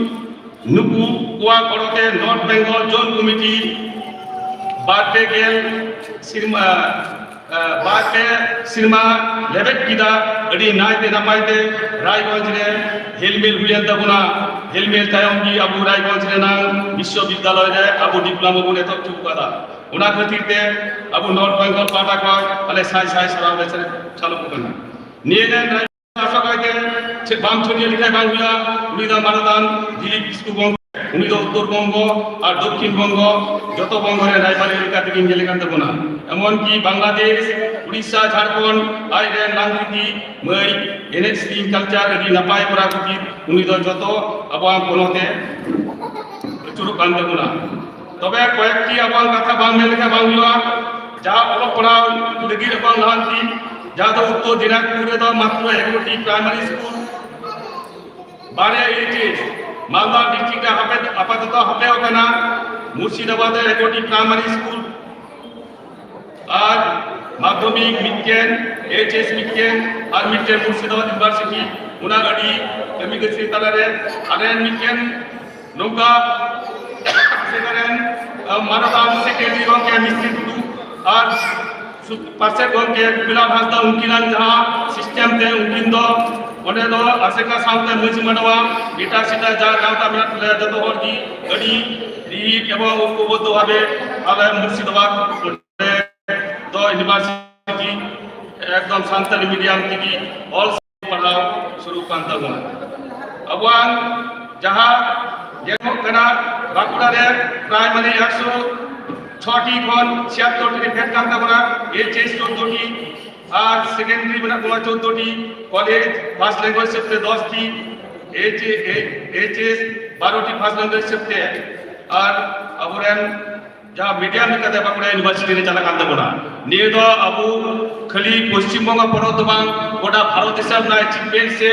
ᱱᱩᱠᱩ ᱠᱚᱣᱟᱜ ᱜᱚᱲᱚᱛᱮ ᱱᱚᱨᱛᱷ ᱵᱮᱝᱜᱚᱞ ᱡᱳᱱ ᱠᱚᱢᱤᱴᱤ ᱵᱟᱨ ᱯᱮ ᱜᱮᱞ ᱥᱮᱨᱢᱟ, ᱟᱸ, ᱵᱟᱨ ᱯᱮ ᱥᱮᱨᱢᱟ ᱞᱮᱵᱮᱫ ᱠᱮᱫᱟ᱾ ᱟᱹᱰᱤ ᱱᱟᱭᱛᱮ ᱱᱟᱯᱟᱭᱛᱮ ᱨᱟᱭᱜᱚᱸᱡᱽ ᱨᱮ ᱦᱮᱞᱢᱮᱞ ᱦᱩᱭᱮᱱ ᱛᱟᱵᱚᱱᱟ᱾ ᱦᱮᱞᱢᱮᱞ ᱛᱟᱭᱚᱢ ᱜᱮ ᱟᱵᱚ ᱨᱟᱭᱜᱚᱸᱡᱽ ᱨᱮᱱᱟᱝ ᱵᱤᱥᱥᱚᱵᱤᱫᱽᱫᱟᱞᱚᱭ ᱨᱮ ᱟᱵᱚ ᱰᱤᱯᱞᱳᱢᱟ ᱵᱚᱱ ᱮᱛᱚᱦᱚᱵ ᱦᱚᱪᱚ ᱠᱟᱫᱟ᱾ ᱚᱱᱟ ᱠᱷᱟᱹᱛᱤᱨ ᱛᱮ ᱟᱵᱚ ᱱᱚᱨᱛᱷ ᱵᱮᱝᱜᱚᱞ ᱯᱟᱦᱴᱟ ᱠᱷᱚᱱ ᱟᱞᱮ ᱥᱟᱭ ᱥᱟᱭ ᱥᱟᱨᱦᱟᱣ ᱞᱮ ᱪᱟᱞ ᱟᱠᱚ ᱠᱟᱱᱟ᱾ ᱱᱤᱭᱟᱹ ᱨᱮᱱ ᱨᱟᱭᱵᱟᱨ ᱟᱥᱟ ᱠᱟᱭᱛᱮ ᱪᱮᱫ ᱵᱟᱢ ᱪᱷᱩᱲᱭᱟᱹ ᱞᱮᱠᱷᱟᱱ ᱵᱟᱝ ᱦᱩᱭᱩᱜᱼᱟ, ᱩᱱᱤ ᱫᱚ ᱢᱟᱱᱚᱛᱟᱱ ᱫᱤᱞᱤᱯ ᱠᱤᱥᱠᱩ ᱜᱚᱢᱠᱮ, ᱩᱱᱤ ᱫᱚ ᱩᱛᱛᱚᱨ ᱵᱚᱝᱜᱚ ᱟᱨ ᱫᱚᱠᱠᱷᱤᱱ ᱵᱚᱝᱜᱚ ᱡᱚᱛᱚ ᱵᱚᱝᱜᱚ ᱨᱮᱱ ᱨᱟᱭᱵᱟᱨᱤ ᱞᱮᱠᱟ ᱛᱮᱜᱮᱧ ᱧᱮᱞᱮ ᱠᱟᱱ ᱛᱟᱵᱚᱱᱟ᱾ ᱮᱢᱚᱱ ᱠᱤ ᱵᱟᱝᱞᱟᱫᱮᱥ, ᱩᱲᱤᱥᱥᱟ, ᱡᱷᱟᱲᱠᱷᱚᱸᱰ ᱟᱡ ᱨᱮᱱ ᱞᱟᱝᱠᱤᱛᱤ ᱢᱟᱹᱭ ᱮᱱᱮᱡ ᱥᱮᱨᱮᱧ ᱠᱟᱞᱪᱟᱨ ᱟᱹᱰᱤ ᱱᱟᱯᱟᱭ ᱠᱚᱨᱟᱣ ᱠᱷᱟᱹᱛᱤᱨ ᱩᱱᱤ ᱫᱚ ᱡᱚᱛᱚ ᱟᱵᱚᱣᱟᱜ ᱯᱚᱱᱚᱛ ᱮ ᱟᱹᱪᱩᱨᱚᱜ ᱠᱟᱱ ᱛᱟᱵᱚᱱᱟ᱾ ᱛᱚᱵᱮ ᱠᱚᱭᱮᱠᱴᱤ ᱟᱵᱚᱣᱟᱜ ᱠᱟᱛᱷᱟ ᱵᱟᱝ ᱢᱮᱱ ᱞᱮᱠᱷᱟᱱ ᱵᱟᱝ ᱦᱩᱭᱩᱜᱼᱟ᱾ ᱡᱟᱦᱟᱸ ᱚᱞᱚᱜ ᱯᱟᱲᱦᱟᱣ ᱞᱟᱹᱜᱤᱫ ᱟᱵᱚᱣᱟᱜ ᱞᱟᱦᱟᱱᱛᱤ, ᱡᱟᱦᱟᱸ ᱫᱚ ᱩᱛᱛᱚᱨ ᱫᱤᱱᱟᱡᱽᱯᱩᱨ ᱨᱮᱫᱚ ᱢᱟᱛᱨᱚ ᱮᱜᱟᱨᱚᱴᱤ ᱯᱨᱟᱭᱢᱟᱨᱤ ᱥᱠᱩᱞ, ᱵᱟᱨᱭᱟ ᱮᱭᱤᱪ ᱮᱥ, ᱢᱟᱞᱫᱟ ᱰᱤᱥᱴᱨᱤᱠᱴ ᱨᱮ ᱦᱟᱯᱮ, ᱟᱯᱟᱛᱚᱛᱚ ᱦᱟᱯᱮ ᱟᱠᱟᱱᱟ, ᱢᱩᱨᱥᱤᱫᱟᱵᱟᱫ ᱨᱮ ᱮᱜᱟᱨᱚᱴᱤ ᱯᱨᱟᱭᱢᱟᱨᱤ ᱥᱠᱩᱞ, ᱟᱨ ᱢᱟᱫᱽᱫᱷᱚᱢᱤᱠ ᱢᱤᱫᱴᱮᱱ, ᱮᱭᱤᱪ ᱮᱥ ᱢᱤᱫᱴᱮᱱ, ᱟᱨ ᱢᱤᱫᱴᱮᱱ ᱢᱩᱨᱥᱤᱫᱟᱵᱟᱫ ᱤᱭᱩᱱᱤᱵᱷᱟᱨᱥᱤᱴᱤ, ᱚᱱᱟ ᱟᱹᱰᱤ ᱠᱟᱹᱢᱤ ᱠᱟᱹᱥᱱᱤ ᱛᱟᱞᱟᱨᱮ ᱟᱞᱮ ᱢᱤᱫᱴᱮᱱ ᱱᱚᱝᱠᱟ ᱟᱥᱮᱠᱟ ᱨᱮᱱ, ᱟᱸ, ᱢᱟᱱᱚᱛᱟᱱ ᱥᱮᱠᱨᱮᱴᱟᱨᱤ ᱜᱚᱢᱠᱮ ᱢᱤᱥᱛᱨᱤ ᱴᱩᱰᱩ ᱟᱨ ᱥᱩ-, ᱯᱟᱨᱥᱮᱛ ᱜᱚᱢᱠᱮ ᱜᱩᱞᱟᱢ ᱦᱟᱸᱥᱫᱟ, ᱩᱱᱠᱤᱱᱟᱜ ᱡᱟᱦᱟᱸ ᱥᱤᱥᱴᱮᱢ ᱛᱮ ᱩᱱᱠᱤᱱ ᱫᱚ ᱚᱸᱰᱮ ᱫᱚ ᱟᱥᱮᱠᱟ ᱥᱟᱶᱛᱮ ᱢᱟᱹᱡᱷᱤ ᱢᱟᱰᱣᱟ, ᱮᱴᱟ ᱥᱮᱴᱟ ᱡᱟ ᱜᱟᱶᱛᱟ ᱢᱮᱱᱟᱜ ᱛᱟᱞᱮᱭᱟ, ᱡᱚᱛᱚ ᱦᱚᱲ ᱜᱮ ᱟᱹᱰᱤ ᱱᱤᱴ ᱮᱵᱚᱝ ᱳᱭᱠᱚᱵᱚᱫᱽᱫᱷᱚ ᱵᱷᱟᱵᱮ ᱟᱞᱮ ᱢᱩᱨᱥᱤᱫᱟᱵᱟᱫ ᱫᱚ ᱤᱭᱩᱱᱤᱵᱷᱟᱨᱥᱤᱴᱤ ᱮᱠᱫᱚᱢ ᱥᱟᱱᱛᱟᱲᱤ ᱢᱤᱰᱤᱭᱟᱢ ᱛᱮᱜᱮ ᱚᱞ ᱯᱟᱲᱦᱟᱣ ᱥᱩᱨᱩᱜ ᱠᱟᱱ ᱛᱟᱵᱚᱱᱟ᱾ ᱟᱵᱚᱣᱟᱜ ᱡᱟᱦᱟᱸ ᱧᱮᱞᱚᱜ ᱠᱟᱱᱟ, ᱵᱟᱸᱠᱩᱲᱟ ᱨᱮ ᱯᱨᱟᱭᱢᱟᱨᱤ ᱮᱠᱥᱚ ᱪᱷᱚ ᱴᱤ ᱠᱷᱚᱱ ᱪᱷᱤᱭᱟᱛᱛᱳᱨ ᱴᱤ ᱨᱮ ᱯᱷᱮᱰ ᱠᱟᱱ ᱛᱟᱵᱚᱱᱟ, ᱮᱭᱤᱪ ᱮᱥ ᱪᱳᱫᱽᱫᱳ ᱴᱤ, ᱟᱨ ᱥᱮᱠᱮᱱᱰᱟᱨᱤ ᱢᱮᱱᱟᱜ ᱛᱟᱵᱚᱱᱟ ᱪᱳᱫᱽᱫᱳ ᱴᱤ, ᱠᱚᱞᱮᱡᱽ ᱯᱷᱟᱥᱴ ᱞᱮᱝᱜᱩᱭᱮᱡᱽ ᱦᱤᱥᱟᱹᱵ ᱛᱮ ᱫᱚᱥ ᱴᱤ, ᱮᱭᱤᱪ, ᱮᱭᱤᱪ ᱮᱥ ᱵᱟᱨᱚ ᱴᱤ ᱯᱷᱟᱥᱴ ᱞᱮᱝᱜᱩᱭᱮᱡᱽ ᱦᱤᱥᱟᱹᱵ ᱛᱮ, ᱟᱨ ᱟᱵᱚᱨᱮᱱ ᱡᱟᱦᱟᱸ ᱢᱤᱰᱤᱭᱟᱢ ᱞᱮᱠᱟᱛᱮ ᱵᱟᱸᱠᱩᱲᱟ ᱤᱭᱩᱱᱤᱵᱷᱟᱨᱥᱤᱴᱤ ᱨᱮ ᱪᱟᱞᱟᱜ ᱠᱟᱱ ᱛᱟᱵᱚᱱᱟ᱾ ᱱᱤᱭᱟᱹ ᱫᱚ ᱟᱵᱚ ᱠᱷᱟᱹᱞᱤ ᱯᱚᱥᱪᱤᱢ ᱵᱚᱝᱜᱚ ᱯᱚᱱᱚᱛ ᱫᱚ ᱵᱟᱝ, ᱜᱚᱴᱟ ᱵᱷᱟᱨᱚᱛ ᱫᱤᱥᱚᱢ ᱨᱮᱱᱟᱜ ᱮᱪᱤᱵᱷᱢᱮᱱᱴ ᱥᱮ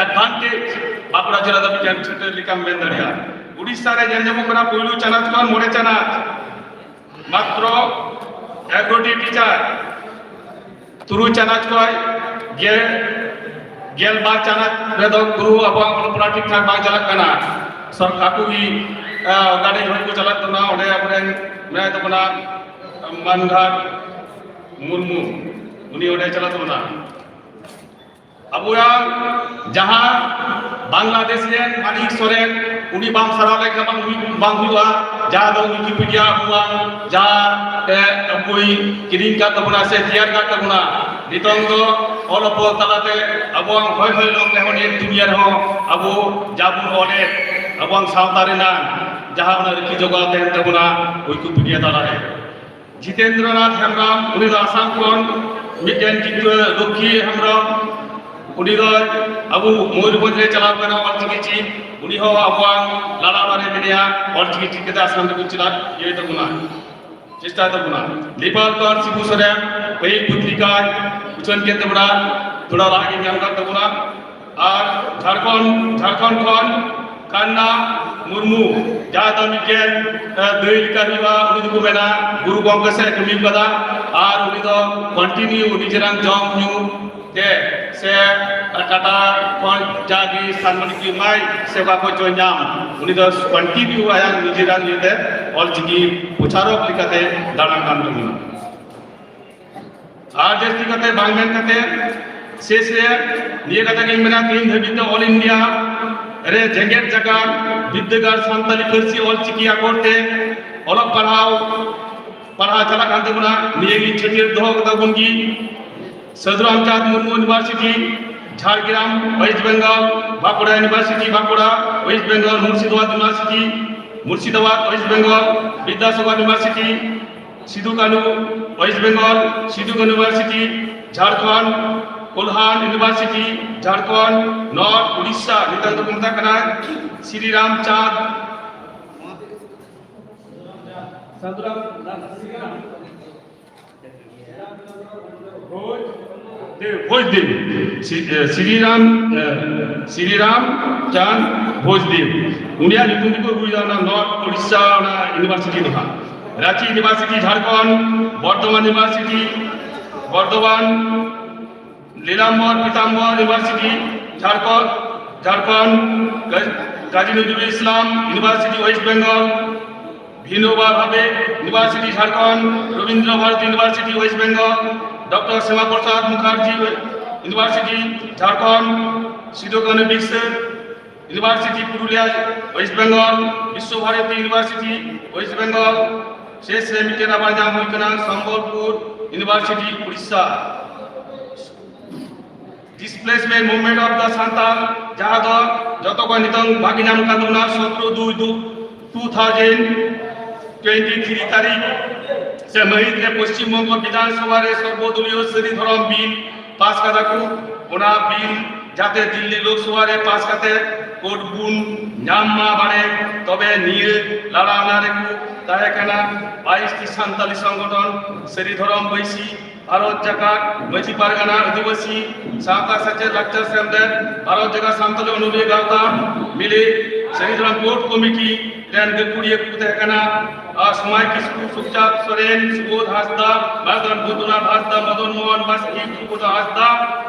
ᱮᱰᱵᱷᱟᱱᱴᱮᱡᱽ ᱵᱟᱸᱠᱩᱲᱟ ᱡᱮᱞᱟ ᱫᱚ ᱢᱤᱫᱴᱮᱱ ᱪᱷᱟᱹᱴᱭᱟᱹᱨ ᱞᱮᱠᱟᱢ ᱢᱮᱱ ᱫᱟᱲᱮᱭᱟᱜᱼᱟ᱾ ᱩᱲᱤᱥᱥᱟ ᱨᱮ ᱧᱮᱞ ᱧᱟᱢᱚᱜ ᱠᱟᱱᱟ ᱯᱩᱭᱞᱩ ᱪᱟᱱᱟᱪ ᱠᱷᱚᱱ ᱢᱚᱬᱮ ᱪᱟᱱᱟᱪ ᱢᱟᱛᱨᱚ ᱮᱜᱟᱨᱚ ᱴᱤ ᱴᱤᱪᱟᱨ, ᱛᱩᱨᱩᱭ ᱪᱟᱱᱟᱪ ᱠᱷᱚᱱ ᱜᱮᱞ, ᱜᱮᱞ ᱵᱟᱨ ᱪᱟᱱᱟᱪ ᱨᱮᱫᱚ ᱜᱩᱨᱩ ᱟᱵᱚᱣᱟᱜ ᱚᱞᱚᱜ ᱯᱟᱲᱦᱟᱜ ᱴᱷᱤᱠ ᱴᱷᱟᱠ ᱵᱟᱝ ᱪᱟᱞᱟᱜ ᱠᱟᱱᱟ᱾ ᱥᱚᱨ-, ᱟᱠᱚ ᱜᱮ, ᱟ, ᱜᱟᱹᱰᱤ ᱡᱷᱚᱲ ᱠᱚ ᱪᱟᱞᱟᱜ ᱠᱟᱱᱟ᱾ ᱚᱸᱰᱮ ᱟᱵᱚᱨᱮᱱ ᱢᱮᱱᱟᱭ ᱛᱟᱵᱚᱱᱟ ᱢᱟᱱᱜᱷᱟᱴ ᱢᱩᱨᱢᱩ, ᱩᱱᱤ ᱚᱸᱰᱮ ᱪᱟᱞᱟᱜ ᱛᱟᱵᱚᱱᱟ᱾ ᱟᱵᱚᱣᱟᱜ ᱡᱟᱦᱟᱸ ᱵᱟᱝᱞᱟᱫᱮᱥ ᱨᱮᱱ ᱢᱟᱱᱤᱠ ᱥᱚᱨᱮᱱ, ᱩᱱᱤ ᱵᱟᱢ ᱥᱟᱨᱦᱟᱣ ᱞᱮᱠᱷᱟᱱ ᱵᱟᱝ ᱦᱩᱭᱩᱜ, ᱵᱟᱝ ᱦᱩᱭᱩᱜᱼᱟ᱾ ᱡᱟᱦᱟᱸ ᱫᱚ ᱣᱤᱠᱤᱯᱤᱰᱤᱭᱟ ᱟᱵᱚᱣᱟᱜ ᱡᱟᱦᱟᱸ, ᱮ, ᱵᱳᱭ ᱠᱤᱨᱤᱧ ᱠᱟᱫ ᱛᱟᱵᱚᱱᱟ ᱥᱮ ᱛᱮᱭᱟᱨ ᱠᱟᱫ ᱛᱟᱵᱚᱱᱟ, ᱱᱤᱛᱚᱝ ᱫᱚ ᱚᱞ ᱚᱯᱚᱞ ᱛᱟᱞᱟᱛᱮ ᱟᱵᱚᱣᱟᱜ ᱦᱚᱭ ᱦᱚᱭ ᱞᱚᱝ ᱛᱮᱦᱚᱸ ᱱᱤᱭᱟᱹ ᱫᱩᱱᱤᱭᱟᱹ ᱨᱮᱦᱚᱸ ᱟᱵᱚ ᱡᱟ ᱵᱚᱱ ᱚᱞᱮᱫ, ᱟᱵᱚᱣᱟᱜ ᱥᱟᱶᱛᱟ ᱨᱮᱱᱟᱜ ᱡᱟᱦᱟᱸ ᱚᱱᱟ ᱨᱤᱠᱤ ᱡᱚᱜᱟᱣ ᱛᱟᱦᱮᱱ ᱛᱟᱵᱚᱱᱟ ᱣᱤᱠᱤᱯᱤᱰᱤᱭᱟ ᱛᱟᱞᱟᱨᱮ᱾ ᱡᱤᱛᱮᱱᱫᱨᱚᱱᱟᱛᱷ ᱦᱮᱢᱵᱨᱚᱢ, ᱩᱱᱤ ᱫᱚ ᱟᱥᱟᱢ ᱠᱷᱚᱱ ᱢᱤᱫᱴᱮᱱ ᱪᱤᱛᱟᱹ ᱞᱚᱠᱠᱷᱤ ᱦᱮᱢᱵᱨᱚᱢ, ᱩᱱᱤ ᱫᱚ ᱟᱵᱚ ᱢᱚᱭᱩᱨᱵᱷᱚᱸᱡᱽ ᱨᱮ ᱪᱟᱞᱟᱣ ᱠᱟᱱᱟ ᱚᱞᱪᱤᱠᱤ ᱪᱮᱫ, ᱩᱱᱤ ᱦᱚᱸ ᱟᱵᱚᱣᱟᱜ ᱞᱟᱲᱟ ᱚᱲᱟᱜ ᱨᱮ ᱢᱮᱱᱟᱭᱟ, ᱚᱞᱪᱤᱠᱤ ᱪᱮᱫ ᱠᱟᱛᱮ ᱟᱥᱟᱢ ᱨᱮᱵᱚᱱ ᱪᱟᱞᱟᱜ ᱤᱭᱟᱹᱭ ᱛᱟᱵᱚᱱᱟ, ᱪᱮᱥᱴᱟᱭ ᱛᱟᱵᱚᱱᱟ᱾ ᱱᱮᱯᱟᱞ ᱠᱷᱚᱱ ᱥᱤᱵᱩ ᱥᱚᱨᱮᱱ, ᱯᱟᱹᱦᱤᱞ ᱯᱚᱛᱨᱤᱠᱟᱭ ᱩᱪᱷᱟᱹᱱ ᱠᱮᱫ ᱛᱟᱵᱚᱱᱟ, ᱛᱷᱚᱲᱟ ᱞᱟᱦᱟ ᱜᱮ ᱧᱟᱢ ᱠᱟᱫ ᱛᱟᱵᱚᱱᱟ᱾ ᱟᱨ ᱡᱷᱟᱲᱠᱷᱚᱸᱰ, ᱡᱷᱟᱲᱠᱷᱚᱸᱰ ᱠᱷᱚᱱ ᱠᱟᱱᱱᱟ ᱢᱩᱨᱢᱩ, ᱡᱟᱦᱟᱸ ᱫᱚ ᱢᱤᱫᱴᱮᱱ, ᱮ, ᱫᱟᱹᱭ ᱞᱮᱠᱟ ᱦᱩᱭᱩᱜᱼᱟ, ᱩᱱᱤ ᱫᱚᱠᱚ ᱢᱮᱱᱟ ᱜᱩᱨᱩ ᱜᱚᱢᱠᱮ ᱥᱮᱫ ᱠᱟᱹᱢᱤ ᱠᱟᱫᱟ᱾ ᱟᱨ ᱩᱱᱤ ᱫᱚ continue ᱱᱤᱡᱮᱨᱟᱜ ᱡᱚᱢ ᱧᱩ ᱛᱮ ᱥᱮ ᱴᱟᱴᱟ ᱠᱷᱚᱱ ᱡᱟᱜᱮ ᱥᱟᱱᱢᱟᱱᱤ ᱠᱚ ᱮᱢᱟᱭ ᱥᱮ ᱚᱠᱟ ᱠᱷᱚᱱ ᱪᱚᱭ ᱧᱟᱢ, ᱩᱱᱤ ᱫᱚ continue ᱟᱭᱟᱜ ᱱᱤᱡᱮᱨᱟᱜ ᱤᱭᱟᱹᱛᱮ ᱚᱞᱪᱤᱠᱤ ᱯᱨᱚᱪᱟᱨᱚᱠ ᱞᱮᱠᱟᱛᱮ ᱫᱟᱬᱟᱱ ᱠᱟᱱ ᱛᱟᱵᱚᱱᱟ᱾ ᱟᱨ ᱡᱟᱹᱥᱛᱤ ᱠᱟᱛᱮ ᱵᱟᱝ ᱢᱮᱱ ᱠᱟᱛᱮ ᱥᱮᱥ ᱨᱮ ᱱᱤᱭᱟᱹ ᱠᱟᱛᱷᱟ ᱜᱤᱧ ᱢᱮᱱᱟ, ᱛᱮᱦᱮᱧ ᱫᱷᱟᱹᱵᱤᱡ ᱛᱮ all India ᱨᱮ ᱡᱮᱜᱮᱛ ᱡᱟᱠᱟᱛ ᱵᱤᱨᱫᱟᱹᱜᱟᱲ ᱥᱟᱱᱛᱟᱲᱤ ᱯᱟᱹᱨᱥᱤ ᱚᱞᱪᱤᱠᱤ ᱟᱠᱷᱚᱨ ᱛᱮ ᱚᱞᱚᱜ ᱯᱟᱲᱦᱟᱣ, ᱯᱟᱲᱦᱟᱣ ᱪᱟᱞᱟᱜ ᱠᱟᱱ ᱛᱟᱵᱚᱱᱟ᱾ ᱱᱤᱭᱟᱹ ᱜᱮ ᱪᱷᱟᱹᱴᱭᱟᱹᱨ ᱫᱚᱦᱚ ᱠᱟᱛᱟ ᱵᱚᱱ ᱜᱮ᱾ Sadhu Ramchand Murmu University, Jhargram, West Bengal, Bankura University, Bankura, West Bengal, Murshidabad University, Murshidabad, West Bengal, Vidyasagar University, Sidhu ᱠᱟᱹᱱᱩ, West Bengal, ᱥᱤᱫᱩ ᱠᱟᱹᱱᱩ University, ᱡᱷᱟᱲᱠᱷᱚᱸᱰ, ᱠᱳᱞᱦᱟᱱ University, ᱡᱷᱟᱲᱠᱷᱚᱸᱰ, ᱱᱚᱨᱛᱷ ᱩᱲᱤᱥᱥᱟ, ᱱᱤᱛᱚᱜ ᱫᱚᱠᱚ ᱢᱮᱛᱟᱜ ᱠᱟᱱᱟ ᱥᱨᱤ ᱨᱟᱢᱪᱟᱸᱫᱽ, ᱥᱟᱫᱷᱩ ᱨᱟᱢ, ᱥᱨᱤ ᱨᱟᱢ, ᱵᱷᱳᱡᱽ ᱫᱮᱵᱽ, ᱵᱷᱳᱡᱽ ᱫᱮᱵᱽ, ᱥᱨᱤ, ᱮ, ᱥᱨᱤ ᱨᱟᱢ, ᱮ, ᱥᱨᱤ ᱨᱟᱢ ᱪᱟᱸᱫᱽ ᱵᱷᱳᱡᱽ ᱫᱮᱵᱽ᱾ ᱩᱱᱤᱭᱟᱜ ᱧᱩᱛᱩᱢ ᱛᱮᱠᱚ ᱟᱹᱜᱩᱭᱮᱫᱟ ᱚᱱᱟ ᱱᱚᱨᱛᱷ ᱩᱲᱤᱥᱥᱟ ᱚᱱᱟ University ᱫᱚ ᱦᱟᱸᱜ᱾ Ranchi University Jharkhand, Bardhaman University Bardhaman, ᱞᱤᱞᱟᱢᱵᱚᱨ ᱯᱤᱛᱟᱢᱵᱚᱨ University Jharkhand, Jharkhand, ᱠᱟ-, ᱠᱟᱡᱤ ᱱᱚᱡᱨᱩᱞ ᱤᱥᱞᱟᱢ University West Bengal, Vinoba Bhave University Jharkhand, Rabindra Bharati University West Bengal, doctor Syama Prasad Mukherjee University Jharkhand, Sidhu Kanhu Birsa University Purulia, West Bengal, Biswa Bharati University, West Bengal, ᱥᱮᱥ ᱨᱮ ᱢᱤᱫᱴᱮᱱ ᱟᱵᱟᱨ ᱧᱟᱢ ᱦᱩᱭ ᱠᱟᱱᱟ Sambalpur University, Odisha. Displacement Movement of the Santal, ᱡᱟᱦᱟᱸ ᱫᱚ ᱡᱚᱛᱚ ᱠᱷᱚᱱ ᱱᱤᱛᱚᱝ ᱵᱷᱟᱜᱮ ᱧᱟᱢ ᱠᱟᱱ ᱛᱟᱵᱚᱱᱟ, ᱥᱚᱛᱨᱚ ᱫᱩᱭ ᱫᱩ ᱴᱩ ᱛᱷᱟᱣᱡᱮᱱᱰ ᱴᱩᱭᱮᱱᱴᱤ ᱛᱷᱨᱤ ᱛᱟᱹᱨᱤᱠᱷ ᱥᱮ ᱢᱟᱹᱦᱤᱛ ᱨᱮ ᱯᱚᱥᱪᱤᱢ ᱵᱚᱝᱜᱚ ᱵᱤᱫᱷᱟᱱ ᱥᱚᱵᱷᱟ ᱨᱮ ᱥᱚᱨᱵᱚᱫᱚᱞᱤᱭᱚ ᱥᱟᱹᱨᱤ ᱫᱷᱚᱨᱚᱢ ᱵᱤᱞ ᱯᱟᱥ ᱠᱟᱫᱟ ᱠᱚ᱾ ᱚᱱᱟ ᱵᱤᱞ ᱡᱟᱛᱮ ᱫᱤᱞᱞᱤ ᱞᱳᱠᱥᱚᱵᱷᱟ ᱨᱮ ᱯᱟᱥ ᱠᱟᱛᱮ ᱠᱳᱰ ᱵᱚᱱ ᱧᱟᱢ ᱢᱟ ᱵᱟᱲᱮ, ᱛᱚᱵᱮ ᱱᱤᱭᱟᱹ ᱞᱟᱲᱟᱣᱱᱟ ᱨᱮᱠᱚ ᱛᱟᱦᱮᱸ ᱠᱟᱱᱟ ᱵᱟᱭᱤᱥ ᱴᱤ ᱥᱟᱱᱛᱟᱞᱤ ᱥᱚᱝᱜᱚᱴᱷᱚᱱ, ᱥᱟᱹᱨᱤ ᱫᱷᱚᱨᱚᱢ ᱵᱟᱹᱭᱥᱤ, ᱵᱷᱟᱨᱚᱛ ᱡᱟᱠᱟᱛ ᱢᱟᱹᱡᱷᱤ ᱯᱟᱨᱜᱟᱱᱟ ᱟᱹᱫᱤᱵᱟᱹᱥᱤ ᱥᱟᱶᱛᱟ ᱥᱮᱪᱮᱫ ᱞᱟᱠᱪᱟᱨ ᱥᱮᱢᱞᱮᱫ, ᱵᱷᱟᱨᱚᱛ ᱡᱟᱠᱟᱛ ᱥᱟᱱᱛᱟᱞᱤ ᱚᱱᱚᱞᱤᱭᱟᱹ ᱜᱟᱶᱛᱟ ᱢᱤᱞᱮ, ᱥᱟᱹᱨᱤ ᱫᱷᱚᱨᱚᱢ ᱵᱳᱨᱰ ᱠᱚᱢᱤᱴᱤ ᱨᱮᱱ ᱜᱟᱹᱠᱷᱩᱲᱤᱭᱟᱹ ᱠᱚ ᱛᱟᱦᱮᱸ ᱠᱟᱱᱟ᱾ ᱟᱨ ᱥᱚᱢᱟᱭ ᱠᱤᱥᱠᱩ, ᱥᱩᱠᱪᱟᱸᱫᱽ ᱥᱚᱨᱮᱱ, ᱥᱩᱵᱳᱫᱷ ᱦᱟᱸᱥᱫᱟ, ᱢᱟᱫᱚᱱ ᱵᱚᱫᱷᱩᱱᱟᱛᱷ ᱦᱟᱸᱥᱫᱟ, ᱢᱚᱫᱚᱱ ᱢᱳᱦᱚᱱ ᱵᱟᱥᱠᱮ, ᱥᱩᱵᱳᱫᱷ ᱦᱟᱸᱥᱫᱟ᱾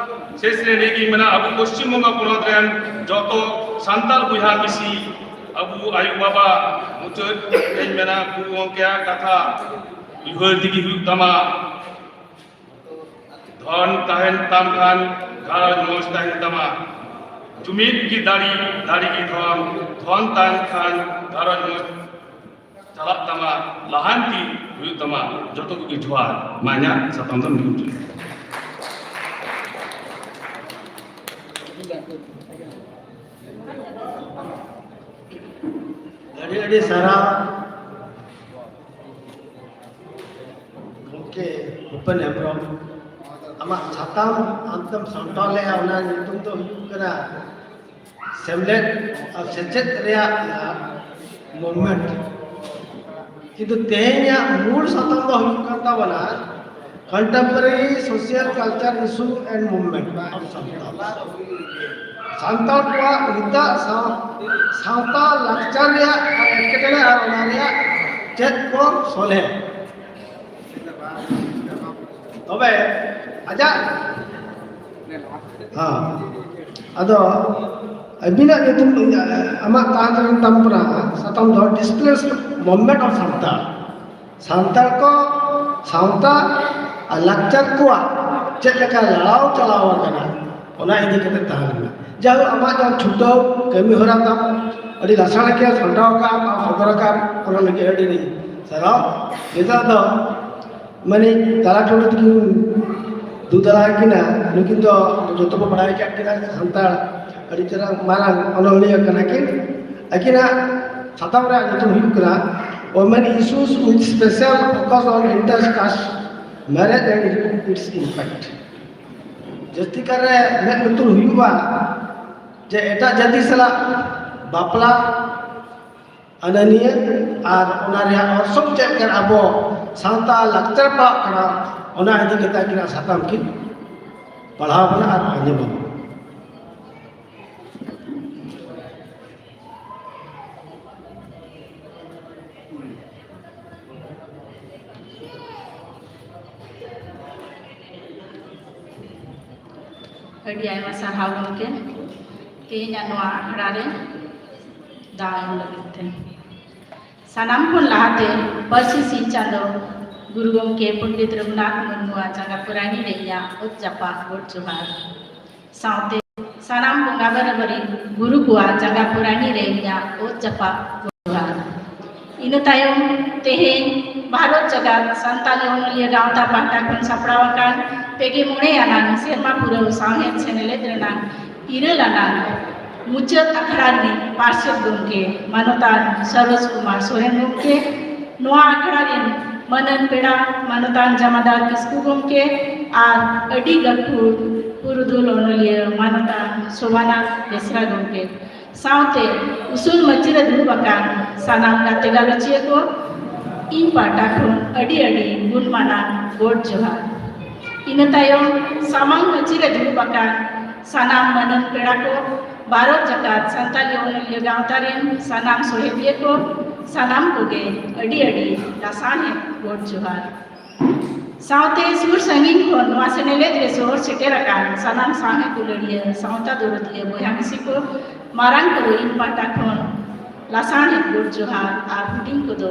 ᱥᱮᱥ ᱨᱮ ᱱᱤᱭᱟᱹᱜᱤᱧ ᱢᱮᱱᱟ, ᱟᱵᱚ ᱯᱚᱥᱪᱤᱢ ᱵᱚᱝᱜᱚ ᱯᱚᱱᱚᱛ ᱨᱮᱱ ᱡᱚᱛᱚ ᱥᱟᱱᱛᱟᱲ ᱵᱚᱭᱦᱟ ᱢᱤᱥᱤ, ᱟᱵᱚ ᱟᱭᱳ ᱵᱟᱵᱟ, ᱢᱩᱪᱟᱹᱫ ᱨᱮᱧ ᱢᱮᱱᱟ, ᱜᱩᱨᱩ ᱜᱚᱢᱠᱮᱭᱟᱜ ᱠᱟᱛᱷᱟ ᱩᱭᱦᱟᱹᱨ ᱛᱮᱜᱮ ᱦᱩᱭᱩᱜ ᱛᱟᱢᱟ᱾ ᱫᱷᱚᱱ ᱛᱟᱦᱮᱱ ᱛᱟᱢ ᱠᱷᱟᱱ ᱜᱷᱟᱨᱚᱸᱡᱽ ᱢᱚᱡᱽ ᱛᱟᱦᱮᱱ ᱛᱟᱢᱟ᱾ ᱡᱩᱢᱤᱫ ᱜᱮ ᱫᱟᱲᱮ, ᱫᱟᱲᱮ ᱜᱮ ᱫᱷᱚᱱ᱾ ᱫᱷᱚᱱ ᱛᱟᱦᱮᱱ ᱠᱷᱟᱱ ᱜᱷᱟᱨᱚᱸᱡᱽ ᱢᱚᱡᱽ ᱪᱟᱞᱟᱜ ᱛᱟᱢᱟ᱾ ᱞᱟᱦᱟᱱᱛᱤ ᱦᱩᱭᱩᱜ ᱛᱟᱢᱟ᱾ ᱡᱚᱛᱚ ᱠᱚᱜᱮ ᱡᱚᱦᱟᱨ᱾ ᱢᱟ ᱤᱧᱟᱹᱜ ᱥᱟᱛᱟᱢ ᱫᱚ ᱱᱤᱭᱟᱹ ᱜᱮ᱾ ᱟᱹᱰᱤ ᱟᱹᱰᱤ ᱥᱟᱨᱦᱟᱣ ᱜᱚᱢᱠᱮ ᱵᱷᱩᱯᱮᱱ ᱦᱮᱢᱵᱨᱚᱢ᱾ ᱟᱢᱟᱜ ᱥᱟᱛᱟᱢ ᱟᱢᱛᱮᱢ ᱥᱟᱢᱴᱟᱣ ᱞᱮᱫᱼᱟ, ᱚᱱᱟ ᱧᱩᱛᱩᱢ ᱫᱚ ᱦᱩᱭᱩᱜ ᱠᱟᱱᱟ ᱥᱮᱢᱞᱮᱫ ᱟᱨ ᱥᱮᱪᱮᱫ ᱨᱮᱭᱟᱜ ᱢᱩᱵᱷᱢᱮᱱᱴ᱾ ᱠᱤᱱᱛᱩ ᱛᱮᱦᱮᱧᱟᱜ ᱢᱩᱞ ᱥᱟᱛᱟᱢ ᱫᱚ ᱦᱩᱭᱩᱜ ᱠᱟᱱ ᱛᱟᱵᱚᱱᱟ Contemporary Social Culture Issue and Movement of Santal᱾ Santal ᱠᱚᱣᱟᱜ ᱱᱤᱛᱟᱜ ᱥᱟᱶ-, ᱥᱟᱶᱛᱟ ᱞᱟᱠᱪᱟᱨ ᱨᱮᱭᱟᱜ ᱮᱴᱠᱮᱴᱚᱬᱮ ᱟᱨ ᱚᱱᱟ ᱨᱮᱭᱟᱜ ᱪᱮᱫ ᱠᱚ ᱥᱚᱞᱦᱮ? ᱛᱚᱵᱮ ᱟᱡᱟᱜ, ᱦᱮᱸ, ᱟᱫᱚ ᱟᱹᱵᱤᱱᱟᱜ ᱧᱩᱛᱩᱢ, ᱟᱢᱟᱜ ᱛᱟᱦᱮᱸ ᱠᱟᱱ ᱛᱟᱢ ᱠᱟᱱᱟ ᱥᱟᱛᱟᱢ ᱫᱚ Displaced Movement of Santal. Santal ᱠᱚ ᱥᱟᱶᱛᱟ ᱟᱨ ᱞᱟᱠᱪᱟᱨ ᱠᱚᱣᱟᱜ ᱪᱮᱫ ᱞᱮᱠᱟ ᱞᱟᱲᱟᱣ ᱪᱟᱞᱟᱣ ᱟᱠᱟᱱᱟ, ᱚᱱᱟ ᱤᱫᱤ ᱠᱟᱛᱮ ᱛᱟᱦᱮᱸ ᱞᱮᱱᱟ᱾ ᱡᱟᱭᱦᱳᱠ, ᱟᱢᱟᱜ ᱡᱟᱦᱟᱸ ᱪᱷᱩᱴᱟᱹᱣ ᱠᱟᱹᱢᱤ ᱦᱚᱨᱟ ᱛᱟᱢ ᱟᱹᱰᱤ ᱞᱟᱥᱟᱲ ᱜᱮ ᱥᱟᱢᱴᱟᱣ ᱟᱠᱟᱫ ᱟᱢ ᱥᱚᱫᱚᱨ ᱟᱠᱟᱫ, ᱚᱱᱟ ᱞᱟᱹᱜᱤᱫ ᱟᱹᱰᱤ ᱟᱹᱰᱤ ᱥᱟᱨᱦᱟᱣ᱾ ᱱᱤᱛᱚᱜ ᱫᱚ ᱢᱟᱱᱮ ᱛᱟᱞᱟ ᱴᱩᱰᱩ ᱛᱟᱹᱠᱤᱱ ᱫᱩ ᱫᱟᱨᱟ ᱠᱤᱱᱟ, ᱱᱩᱠᱤᱱ ᱫᱚ ᱡᱚᱛᱚ ᱵᱚ ᱵᱟᱲᱟᱭ ᱠᱟᱜ ᱠᱤᱱᱟ, ᱥᱟᱱᱛᱟᱲ ᱟᱹᱰᱤ ᱪᱮᱦᱨᱟ ᱢᱟᱨᱟᱝ ᱚᱱᱚᱞᱤᱭᱟᱹ ᱠᱟᱱᱟ ᱠᱤᱱ᱾ ᱟᱹᱠᱤᱱᱟᱜ ᱥᱟᱛᱟᱢ ᱨᱮᱭᱟᱜ ᱧᱩᱛᱩᱢ ᱦᱩᱭᱩᱜ ᱠᱟᱱᱟ Women Issues with Special Focus on Inter-Caste Marriage and Its Impact᱾ ᱡᱟᱹᱥᱛᱤ ᱠᱟᱨ ᱨᱮ ᱢᱮᱫ ᱞᱩᱛᱩᱨ ᱦᱩᱭᱩᱜᱼᱟ ᱡᱮ ᱮᱴᱟᱜ ᱡᱟᱹᱛᱤ ᱥᱟᱞᱟᱜ ᱵᱟᱯᱞᱟ ᱟᱱᱟᱱᱤᱭᱟᱹ ᱟᱨ ᱚᱱᱟ ᱨᱮᱭᱟᱜ ᱚᱨᱥᱚᱝ ᱪᱮᱫ ᱞᱮᱠᱟ ᱟᱵᱚ ᱥᱟᱶᱛᱟ ᱞᱟᱠᱪᱟᱨ ᱯᱟᱲᱟᱜ ᱠᱟᱱᱟ, ᱚᱱᱟ ᱤᱫᱤ ᱠᱟᱛᱮ ᱟᱹᱠᱤᱱᱟᱜ ᱥᱟᱛᱟᱢ ᱠᱤᱱ ᱯᱟᱲᱦᱟᱣ ᱵᱚᱱᱟ ᱟᱨ ᱟᱸᱡᱚᱢ ᱟᱵᱚᱱ᱾ ᱟᱹᱰᱤ ᱟᱭᱢᱟ ᱥᱟᱨᱦᱟᱣ ᱜᱚᱢᱠᱮ, ᱛᱮᱦᱮᱧᱟᱜ ᱱᱚᱣᱟ ᱟᱠᱷᱲᱟ ᱨᱮ ᱫᱟᱣ ᱮᱢ ᱞᱟᱹᱜᱤᱫ ᱛᱮ᱾ ᱥᱟᱱᱟᱢ ᱠᱷᱚᱱ ᱞᱟᱦᱟᱛᱮ ᱯᱟᱹᱨᱥᱤ ᱥᱤᱧ ᱪᱟᱸᱫᱚ ᱜᱩᱨᱩ ᱜᱚᱢᱠᱮ ᱯᱚᱱᱰᱤᱛ ᱨᱚᱜᱷᱩᱱᱟᱛᱷ ᱢᱩᱨᱢᱩᱣᱟᱜ ᱡᱟᱸᱜᱟ ᱠᱚᱨᱟᱱᱤ ᱨᱮ ᱤᱧᱟᱹᱜ ᱚᱛ ᱡᱟᱯᱟᱜ ᱜᱚᱰ ᱡᱚᱦᱟᱨ᱾ ᱥᱟᱶᱛᱮ ᱥᱟᱱᱟᱢ ᱵᱚᱸᱜᱟ ᱵᱟᱨᱟᱵᱟᱨᱤ ᱜᱩᱨᱩ ᱠᱚᱣᱟᱜ ᱡᱟᱸᱜᱟ ᱠᱚᱨᱟᱱᱤ ᱨᱮ ᱤᱧᱟᱹᱜ ᱚᱛ ᱡᱟᱯᱟᱜ ᱜᱚᱰ ᱡᱚᱦᱟᱨ᱾ ᱤᱱᱟᱹ ᱛᱟᱭᱚᱢ ᱛᱮᱦᱮᱧ ᱵᱷᱟᱨᱚᱛ ᱡᱟᱠᱟᱛ ᱥᱟᱱᱛᱟᱞᱤ ᱚᱱᱚᱞᱤᱭᱟᱹ ᱜᱟᱶᱛᱟ ᱯᱟᱦᱴᱟ ᱠᱷᱚᱱ ᱥᱟᱯᱲᱟᱣ ᱟᱠᱟᱱ ᱯᱮᱜᱮ ᱢᱚᱬᱮ ᱟᱱᱟᱝ ᱥᱮᱨᱢᱟ ᱯᱩᱨᱟᱹᱣ ᱥᱟᱶᱦᱮᱫ ᱥᱮᱱᱮᱞᱮᱫ ᱨᱮᱱᱟᱜ ᱤᱨᱟᱹᱞ ᱟᱱᱟᱝ ᱢᱩᱪᱟᱹᱫ ᱟᱠᱷᱲᱟ ᱨᱤᱱᱤᱡ ᱯᱟᱨᱥᱮᱛ ᱜᱚᱢᱠᱮ ᱢᱟᱱᱚᱛᱟᱱ ᱥᱚᱨᱳᱡᱽ ᱠᱩᱢᱟᱨ ᱥᱚᱨᱮᱱ ᱜᱚᱢᱠᱮ, ᱱᱚᱣᱟ ᱟᱠᱷᱲᱟ ᱨᱤᱱ ᱢᱟᱹᱱᱟᱱ ᱯᱮᱲᱟ ᱢᱟᱱᱚᱛᱟᱱ ᱡᱟᱢᱟᱫᱟᱨ ᱠᱤᱥᱠᱩ ᱜᱚᱢᱠᱮ ᱟᱨ ᱟᱹᱰᱤ ᱜᱟᱹᱠᱷᱩᱲ ᱯᱩᱨᱩᱫᱷᱩᱞ ᱚᱱᱚᱞᱤᱭᱟᱹ ᱢᱟᱱᱚᱛᱟᱱ ᱥᱳᱵᱷᱟᱱᱟᱛᱷ ᱵᱮᱥᱨᱟ ᱜᱚᱢᱠᱮ, ᱥᱟᱶᱛᱮ ᱩᱥᱩᱞ ᱢᱟᱹᱪᱤ ᱨᱮ ᱫᱩᱲᱩᱵ ᱟᱠᱟᱱ ᱥᱟᱱᱟᱢ ᱜᱟᱛᱮ ᱜᱟᱞᱚᱪᱤᱭᱟᱹ ᱠᱚ, ᱤᱧ ᱯᱟᱦᱴᱟ ᱠᱷᱚᱱ ᱟᱹᱰᱤ ᱟᱹᱰᱤ ᱜᱩᱱ ᱢᱟᱱᱟᱣ ᱜᱚᱰ ᱡᱚᱦᱟᱨ᱾ ᱤᱱᱟᱹ ᱛᱟᱭᱚᱢ ᱥᱟᱢᱟᱝ ᱢᱟᱹᱪᱤ ᱨᱮ ᱫᱩᱲᱩᱵ ᱟᱠᱟᱱ ᱥᱟᱱᱟᱢ ᱢᱟᱹᱱᱟᱱ ᱯᱮᱲᱟ ᱠᱚ, ᱵᱷᱟᱨᱚᱛ ᱡᱟᱠᱟᱛ ᱥᱟᱱᱛᱟᱞᱤ ᱚᱱᱚᱞᱤᱭᱟᱹ ᱜᱟᱶᱛᱟ ᱨᱮᱱ ᱥᱟᱱᱟᱢ ᱥᱚᱦᱮᱫᱤᱭᱟᱹ ᱠᱚ, ᱥᱟᱱᱟᱢ ᱠᱚᱜᱮ ᱟᱹᱰᱤ ᱟᱹᱰᱤ ᱞᱟᱥᱟᱲᱦᱮᱫ ᱜᱚᱰ ᱡᱚᱦᱟᱨ᱾ ᱥᱟᱶᱛᱮ ᱥᱩᱨ ᱥᱟᱺᱜᱤᱧ ᱠᱷᱚᱱ ᱱᱚᱣᱟ ᱥᱮᱱᱮᱞᱮᱫ ᱨᱮ ᱥᱚᱦᱚᱨ ᱥᱮᱴᱮᱨ ᱟᱠᱟᱱ ᱥᱟᱱᱟᱢ ᱥᱟᱶᱦᱮᱫ ᱫᱩᱞᱟᱹᱲᱤᱭᱟᱹ ᱥᱟᱶᱛᱟ ᱫᱚᱨᱚᱫᱤᱭᱟᱹ ᱵᱚᱭᱦᱟ ᱢᱤᱥᱤ ᱠᱚ, ᱢᱟᱨᱟᱝ ᱠᱚᱫᱚ ᱤᱧ ᱯᱟᱦᱴᱟ ᱠᱷᱚᱱ ᱞᱟᱥᱟᱲᱦᱮᱫ ᱜᱚᱰ ᱡᱚᱦᱟᱨ ᱟᱨ ᱦᱩᱰᱤᱧ ᱠᱚᱫᱚ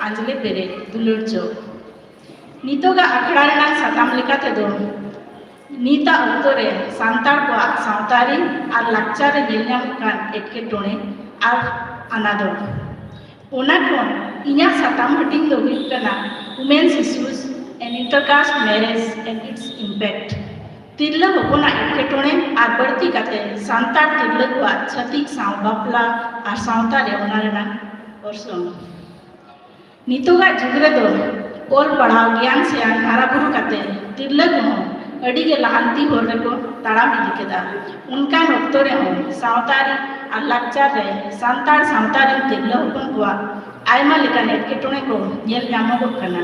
ᱟᱸᱡᱽᱞᱮ ᱯᱮᱨᱮᱡ ᱫᱩᱞᱟᱹᱲ ᱡᱚᱦᱟᱨ᱾ ᱱᱤᱛᱚᱜᱟᱜ ᱟᱠᱷᱲᱟ ᱨᱮᱱᱟᱜ ᱥᱟᱛᱟᱢ ᱞᱮᱠᱟ ᱛᱮᱫᱚ ᱱᱤᱛᱟᱜ ᱚᱠᱛᱚ ᱨᱮ ᱥᱟᱱᱛᱟᱲ ᱠᱚᱣᱟᱜ ᱥᱟᱶᱛᱟ ᱟᱹᱨᱤ ᱟᱨ ᱞᱟᱠᱪᱟᱨ ᱨᱮ ᱧᱮᱞ ᱧᱟᱢᱚᱜ ᱠᱟᱱ ᱮᱴᱠᱮᱴᱚᱬᱮ ᱟᱨ ᱟᱱᱟᱫᱚᱲ᱾ ᱚᱱᱟ ᱠᱷᱚᱱ ᱤᱧᱟᱹᱜ ᱥᱟᱛᱟᱢ ᱦᱟᱹᱴᱤᱧ ᱫᱚ ᱦᱩᱭᱩᱜ ᱠᱟᱱᱟ Women's Issues and Intercaste Marriage and Its Impact᱾ ᱛᱤᱨᱞᱟᱹ ᱦᱚᱯᱚᱱᱟᱜ ᱮᱴᱠᱮᱴᱚᱬᱮ ᱟᱨ ᱵᱟᱹᱲᱛᱤ ᱠᱟᱛᱮ ᱥᱟᱱᱛᱟᱲ ᱛᱤᱨᱞᱟᱹ ᱠᱚᱣᱟᱜ ᱪᱷᱟᱹᱛᱤᱠ ᱥᱟᱶ ᱵᱟᱯᱞᱟ ᱟᱨ ᱥᱟᱶᱛᱟ ᱨᱮ ᱚᱱᱟ ᱨᱮᱱᱟᱜ ᱚᱨᱥᱚᱝ᱾ ᱱᱤᱛᱚᱜᱟᱜ ᱡᱩᱜᱽ ᱨᱮᱫᱚ ᱚᱞ ᱯᱟᱲᱦᱟᱣ, ᱜᱮᱭᱟᱱ ᱥᱮᱭᱟᱱ ᱦᱟᱨᱟ ᱵᱩᱨᱩ ᱠᱟᱛᱮ ᱛᱤᱨᱞᱟᱹ ᱠᱚᱦᱚᱸ ᱟᱹᱰᱤ ᱜᱮ ᱞᱟᱦᱟᱱᱛᱤ ᱦᱚᱨ ᱨᱮᱠᱚ ᱛᱟᱲᱟᱢ ᱤᱫᱤ ᱠᱮᱫᱟ᱾ ᱚᱱᱠᱟᱱ ᱚᱠᱛᱚ ᱨᱮᱦᱚᱸ ᱥᱟᱶᱛᱟ ᱟᱹᱨᱤ ᱟᱨ ᱞᱟᱠᱪᱟᱨ ᱨᱮ ᱥᱟᱱᱛᱟᱲ ᱥᱟᱶᱛᱟ ᱨᱮᱱ ᱛᱤᱨᱞᱟᱹ ᱦᱚᱯᱚᱱ ᱠᱚᱣᱟᱜ ᱟᱭᱢᱟ ᱞᱮᱠᱟᱱ ᱮᱴᱠᱮᱴᱚᱬᱮ ᱠᱚ ᱧᱮᱞ ᱧᱟᱢᱚᱜᱚᱜ ᱠᱟᱱᱟ᱾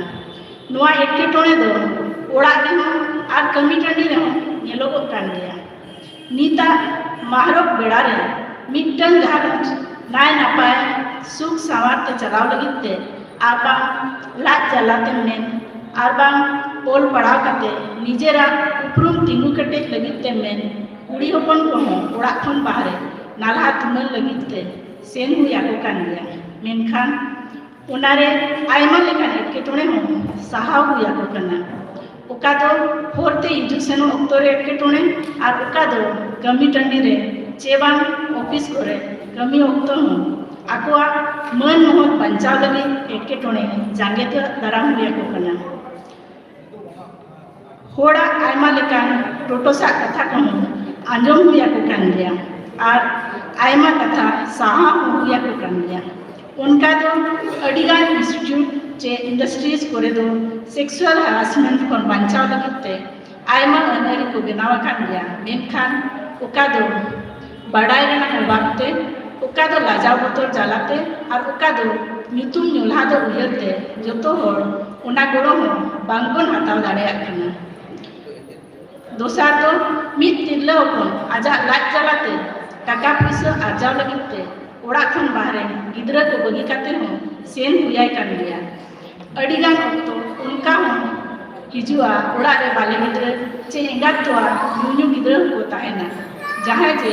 ᱱᱚᱣᱟ ᱮᱴᱠᱮᱴᱚᱬᱮ ᱫᱚ ᱚᱲᱟᱜ ᱨᱮᱦᱚᱸ ᱟᱨ ᱠᱟᱹᱢᱤ ᱴᱟᱺᱰᱤ ᱨᱮᱦᱚᱸ ᱧᱮᱞᱚᱜᱚᱜ ᱠᱟᱱ ᱜᱮᱭᱟ᱾ ᱱᱤᱛᱟᱜ ᱢᱟᱦᱨᱚᱠ ᱵᱮᱲᱟ ᱨᱮ ᱢᱤᱫᱴᱟᱝ ᱜᱷᱟᱨᱚᱸᱡᱽ ᱱᱟᱭ ᱱᱟᱯᱟᱭ ᱥᱩᱠ ᱥᱟᱶᱟᱨ ᱛᱮ ᱪᱟᱞᱟᱣ ᱞᱟᱹᱜᱤᱫ ᱛᱮ ᱟᱨ ᱵᱟᱝ ᱞᱟᱡ ᱡᱟᱞᱟ ᱛᱮ ᱢᱮᱱ ᱟᱨ ᱵᱟᱝ ᱚᱞ ᱯᱟᱲᱦᱟᱣ ᱠᱟᱛᱮ ᱱᱤᱡᱮᱨᱟᱜ ᱩᱯᱨᱩᱢ ᱛᱤᱸᱜᱩ ᱠᱮᱴᱮᱡ ᱞᱟᱹᱜᱤᱫ ᱛᱮ ᱢᱮᱱ ᱠᱩᱲᱤ ᱦᱚᱯᱚᱱ ᱠᱚᱦᱚᱸ ᱚᱲᱟᱜ ᱠᱷᱚᱱ ᱵᱟᱦᱨᱮ ᱱᱟᱞᱦᱟ ᱛᱩᱢᱟᱹᱞ ᱞᱟᱹᱜᱤᱫ ᱛᱮ ᱥᱮᱱ ᱦᱩᱭ ᱟᱠᱚ ᱠᱟᱱ ᱜᱮᱭᱟ᱾ ᱢᱮᱱᱠᱷᱟᱱ ᱚᱱᱟᱨᱮ ᱟᱭᱢᱟ ᱞᱮᱠᱟᱱ ᱮᱴᱠᱮᱴᱚᱬᱮ ᱦᱚᱸ ᱥᱟᱦᱟᱣ ᱦᱩᱭ ᱟᱠᱚ ᱠᱟᱱᱟ᱾ ᱚᱠᱟ ᱫᱚ ᱦᱚᱨᱛᱮ ᱦᱤᱡᱩᱜ ᱥᱮᱱᱚᱜ ᱚᱠᱛᱚ ᱨᱮ ᱮᱴᱠᱮᱴᱚᱬᱮ ᱟᱨ ᱚᱠᱟ ᱫᱚ ᱠᱟᱹᱢᱤ ᱴᱟᱺᱰᱤ ᱨᱮ ᱪᱮ ᱵᱟᱝ ᱚᱯᱷᱤᱥ ᱠᱚᱨᱮ ᱠᱟᱹᱢᱤ ᱚᱠᱛᱚ ᱦᱚᱸ ᱟᱠᱚᱣᱟᱜ ᱢᱟᱹᱱ ᱢᱚᱦᱚᱛ ᱵᱟᱧᱪᱟᱣ ᱞᱟᱹᱜᱤᱫ ᱮᱴᱠᱮᱴᱚᱬᱮ ᱡᱟᱸᱜᱮ ᱫᱟᱨᱟᱢ ᱦᱩᱭ ᱟᱠᱚ ᱠᱟᱱᱟ᱾ ᱦᱚᱲᱟᱜ ᱟᱭᱢᱟ ᱞᱮᱠᱟᱱ ᱴᱚᱴᱚᱥᱟᱜ ᱠᱟᱛᱷᱟ ᱠᱚᱦᱚᱸ ᱟᱸᱡᱚᱢ ᱦᱩᱭ ᱟᱠᱚ ᱠᱟᱱ ᱜᱮᱭᱟ ᱟᱨ ᱟᱭᱢᱟ ᱠᱟᱛᱷᱟ ᱥᱟᱦᱟᱣ ᱦᱚᱸ ᱦᱩᱭ ᱟᱠᱚ ᱠᱟᱱ ᱜᱮᱭᱟ᱾ ᱚᱱᱠᱟ ᱫᱚ ᱟᱹᱰᱤᱜᱟᱱ ᱤᱱᱥᱴᱤᱴᱤᱭᱩᱴ ᱪᱮ ᱤᱱᱰᱟᱥᱴᱨᱤᱡᱽ ᱠᱚᱨᱮ ᱫᱚ ᱥᱮᱠᱥᱩᱣᱟᱞ ᱦᱟᱨᱟᱥᱢᱮᱱᱴ ᱠᱷᱚᱱ ᱵᱟᱧᱪᱟᱣ ᱞᱟᱹᱜᱤᱫ ᱛᱮ ᱟᱭᱢᱟ ᱟᱹᱱ ᱟᱹᱨᱤ ᱠᱚ ᱵᱮᱱᱟᱣ ᱟᱠᱟᱱ ᱜᱮᱭᱟ, ᱢᱮᱱᱠᱷᱟᱱ ᱚᱠᱟ ᱫᱚ ᱵᱟᱰᱟᱭ ᱨᱮᱱᱟᱜ ᱚᱵᱷᱟᱵ ᱛᱮ, ᱚᱠᱟ ᱫᱚ ᱞᱟᱡᱟᱣ ᱵᱚᱛᱚᱨ ᱡᱟᱞᱟᱛᱮ ᱟᱨ ᱚᱠᱟ ᱫᱚ ᱧᱩᱛᱩᱢ ᱧᱩᱞᱦᱟ ᱫᱚ ᱩᱭᱦᱟᱹᱨ ᱛᱮ ᱡᱚᱛᱚ ᱦᱚᱲ ᱚᱱᱟ ᱜᱚᱲᱚ ᱦᱚᱸ ᱵᱟᱝᱵᱚᱱ ᱦᱟᱛᱟᱣ ᱫᱟᱲᱮᱭᱟᱜ ᱠᱟᱱᱟ᱾ ᱫᱚᱥᱟᱨ ᱫᱚ ᱢᱤᱫ ᱛᱤᱨᱞᱟᱹ ᱦᱚᱯᱚᱱ ᱟᱡᱟᱜ ᱞᱟᱡ ᱡᱟᱞᱟᱛᱮ ᱴᱟᱠᱟ ᱯᱩᱭᱥᱟᱹ ᱟᱨᱡᱟᱣ ᱞᱟᱹᱜᱤᱫ ᱛᱮ ᱚᱲᱟᱜ ᱠᱷᱚᱱ ᱵᱟᱦᱨᱮ ᱜᱤᱫᱽᱨᱟᱹ ᱠᱚ ᱵᱟᱹᱜᱤ ᱠᱟᱛᱮ ᱦᱚᱸ ᱥᱮᱱ ᱦᱩᱭᱟᱭ ᱠᱟᱱ ᱜᱮᱭᱟ᱾ ᱟᱹᱰᱤᱜᱟᱱ ᱚᱠᱛᱚ ᱚᱱᱠᱟ ᱦᱚᱸ ᱦᱤᱡᱩᱜᱼᱟ, ᱚᱲᱟᱜ ᱨᱮ ᱵᱟᱞᱮ ᱜᱤᱫᱽᱨᱟᱹ ᱪᱮ ᱮᱸᱜᱟᱛ ᱛᱚᱣᱟ ᱧᱩᱧᱩ ᱜᱤᱫᱽᱨᱟᱹ ᱦᱚᱸᱠᱚ ᱛᱟᱦᱮᱱᱟ, ᱡᱟᱦᱟᱸᱭ ᱡᱮ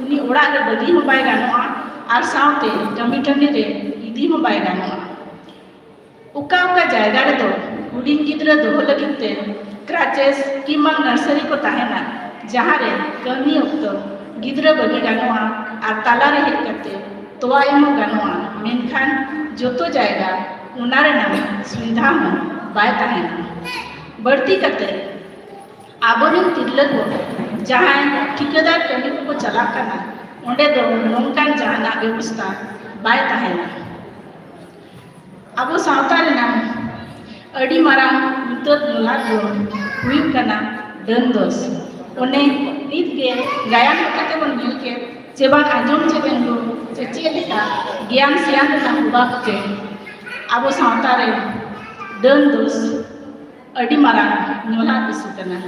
ᱩᱱᱤ ᱚᱲᱟᱜ ᱨᱮ ᱵᱟᱹᱜᱤ ᱦᱚᱸ ᱵᱟᱭ ᱜᱟᱱᱚᱜᱼᱟ ᱟᱨ ᱥᱟᱶᱛᱮ ᱠᱟᱹᱢᱤ ᱴᱟᱺᱰᱤ ᱨᱮ ᱤᱫᱤ ᱦᱚᱸ ᱵᱟᱭ ᱜᱟᱱᱚᱜᱼᱟ᱾ ᱚᱠᱟ ᱚᱠᱟ ᱡᱟᱭᱜᱟ ᱨᱮᱫᱚ ᱦᱩᱰᱤᱧ ᱜᱤᱫᱽᱨᱟᱹ ᱫᱚᱦᱚ ᱞᱟᱹᱜᱤᱫ ᱛᱮ ᱠᱨᱟᱪᱮᱥ ᱠᱤᱢᱵᱟ ᱱᱟᱨᱥᱟᱨᱤ ᱠᱚ ᱛᱟᱦᱮᱱᱟ, ᱡᱟᱦᱟᱸ ᱨᱮ ᱠᱟᱹᱢᱤ ᱚᱠᱛᱚ ᱜᱤᱫᱽᱨᱟᱹ ᱵᱟᱹᱜᱤ ᱜᱟᱱᱚᱜᱼᱟ ᱟᱨ ᱛᱟᱞᱟᱨᱮ ᱦᱮᱡ ᱠᱟᱛᱮ ᱛᱚᱣᱟ ᱮᱢᱚᱜ ᱜᱟᱱᱚᱜᱼᱟ, ᱢᱮᱱᱠᱷᱟᱱ ᱡᱚᱛᱚ ᱡᱟᱭᱜᱟ ᱚᱱᱟ ᱨᱮᱱᱟᱜ ᱥᱩᱵᱤᱫᱷᱟ ᱦᱚᱸ ᱵᱟᱭ ᱛᱟᱦᱮᱱᱟ᱾ ᱵᱟᱹᱲᱛᱤ ᱠᱟᱛᱮ ᱟᱵᱚᱨᱮᱱ ᱛᱤᱨᱞᱟᱹ ᱠᱚ ᱡᱟᱦᱟᱸᱭ ᱴᱷᱤᱠᱟᱹᱫᱟᱨ ᱠᱟᱹᱢᱤ ᱠᱚᱠᱚ ᱪᱟᱞᱟᱜ ᱠᱟᱱᱟ, ᱚᱸᱰᱮ ᱫᱚ ᱱᱚᱝᱠᱟᱱ ᱡᱟᱦᱟᱱᱟᱜ ᱵᱮᱵᱚᱥᱛᱷᱟ ᱵᱟᱭ ᱛᱟᱦᱮᱱᱟ᱾ ᱟᱵᱚ ᱥᱟᱶᱛᱟ ᱨᱮᱱᱟᱜ ᱟᱹᱰᱤ ᱢᱟᱨᱟᱝ ᱧᱩᱛᱟᱹᱛ ᱢᱚᱞᱟᱫ ᱫᱚ ᱦᱩᱭᱩᱜ ᱠᱟᱱᱟ ᱰᱟᱹᱱ ᱫᱚᱥ᱾ ᱚᱱᱮ ᱱᱤᱛ ᱜᱮ ᱜᱟᱭᱟᱱ ᱞᱮᱠᱟᱛᱮ ᱵᱚᱱ ᱧᱮᱞ ᱠᱮᱫ ᱪᱮ ᱵᱟᱝ ᱟᱸᱡᱚᱢ ᱪᱮᱫ ᱮᱱ ᱫᱚ ᱪᱮ ᱪᱮᱫ ᱞᱮᱠᱟ ᱜᱮᱭᱟᱱ ᱥᱮᱭᱟᱱ ᱨᱮᱱᱟᱜ ᱚᱵᱷᱟᱵ ᱛᱮ ᱟᱵᱚ ᱥᱟᱶᱛᱟ ᱨᱮ ᱰᱟᱹᱱ ᱫᱚᱥ ᱟᱹᱰᱤ ᱢᱟᱨᱟᱝ ᱧᱚᱞᱟ ᱤᱥᱩ ᱠᱟᱱᱟ᱾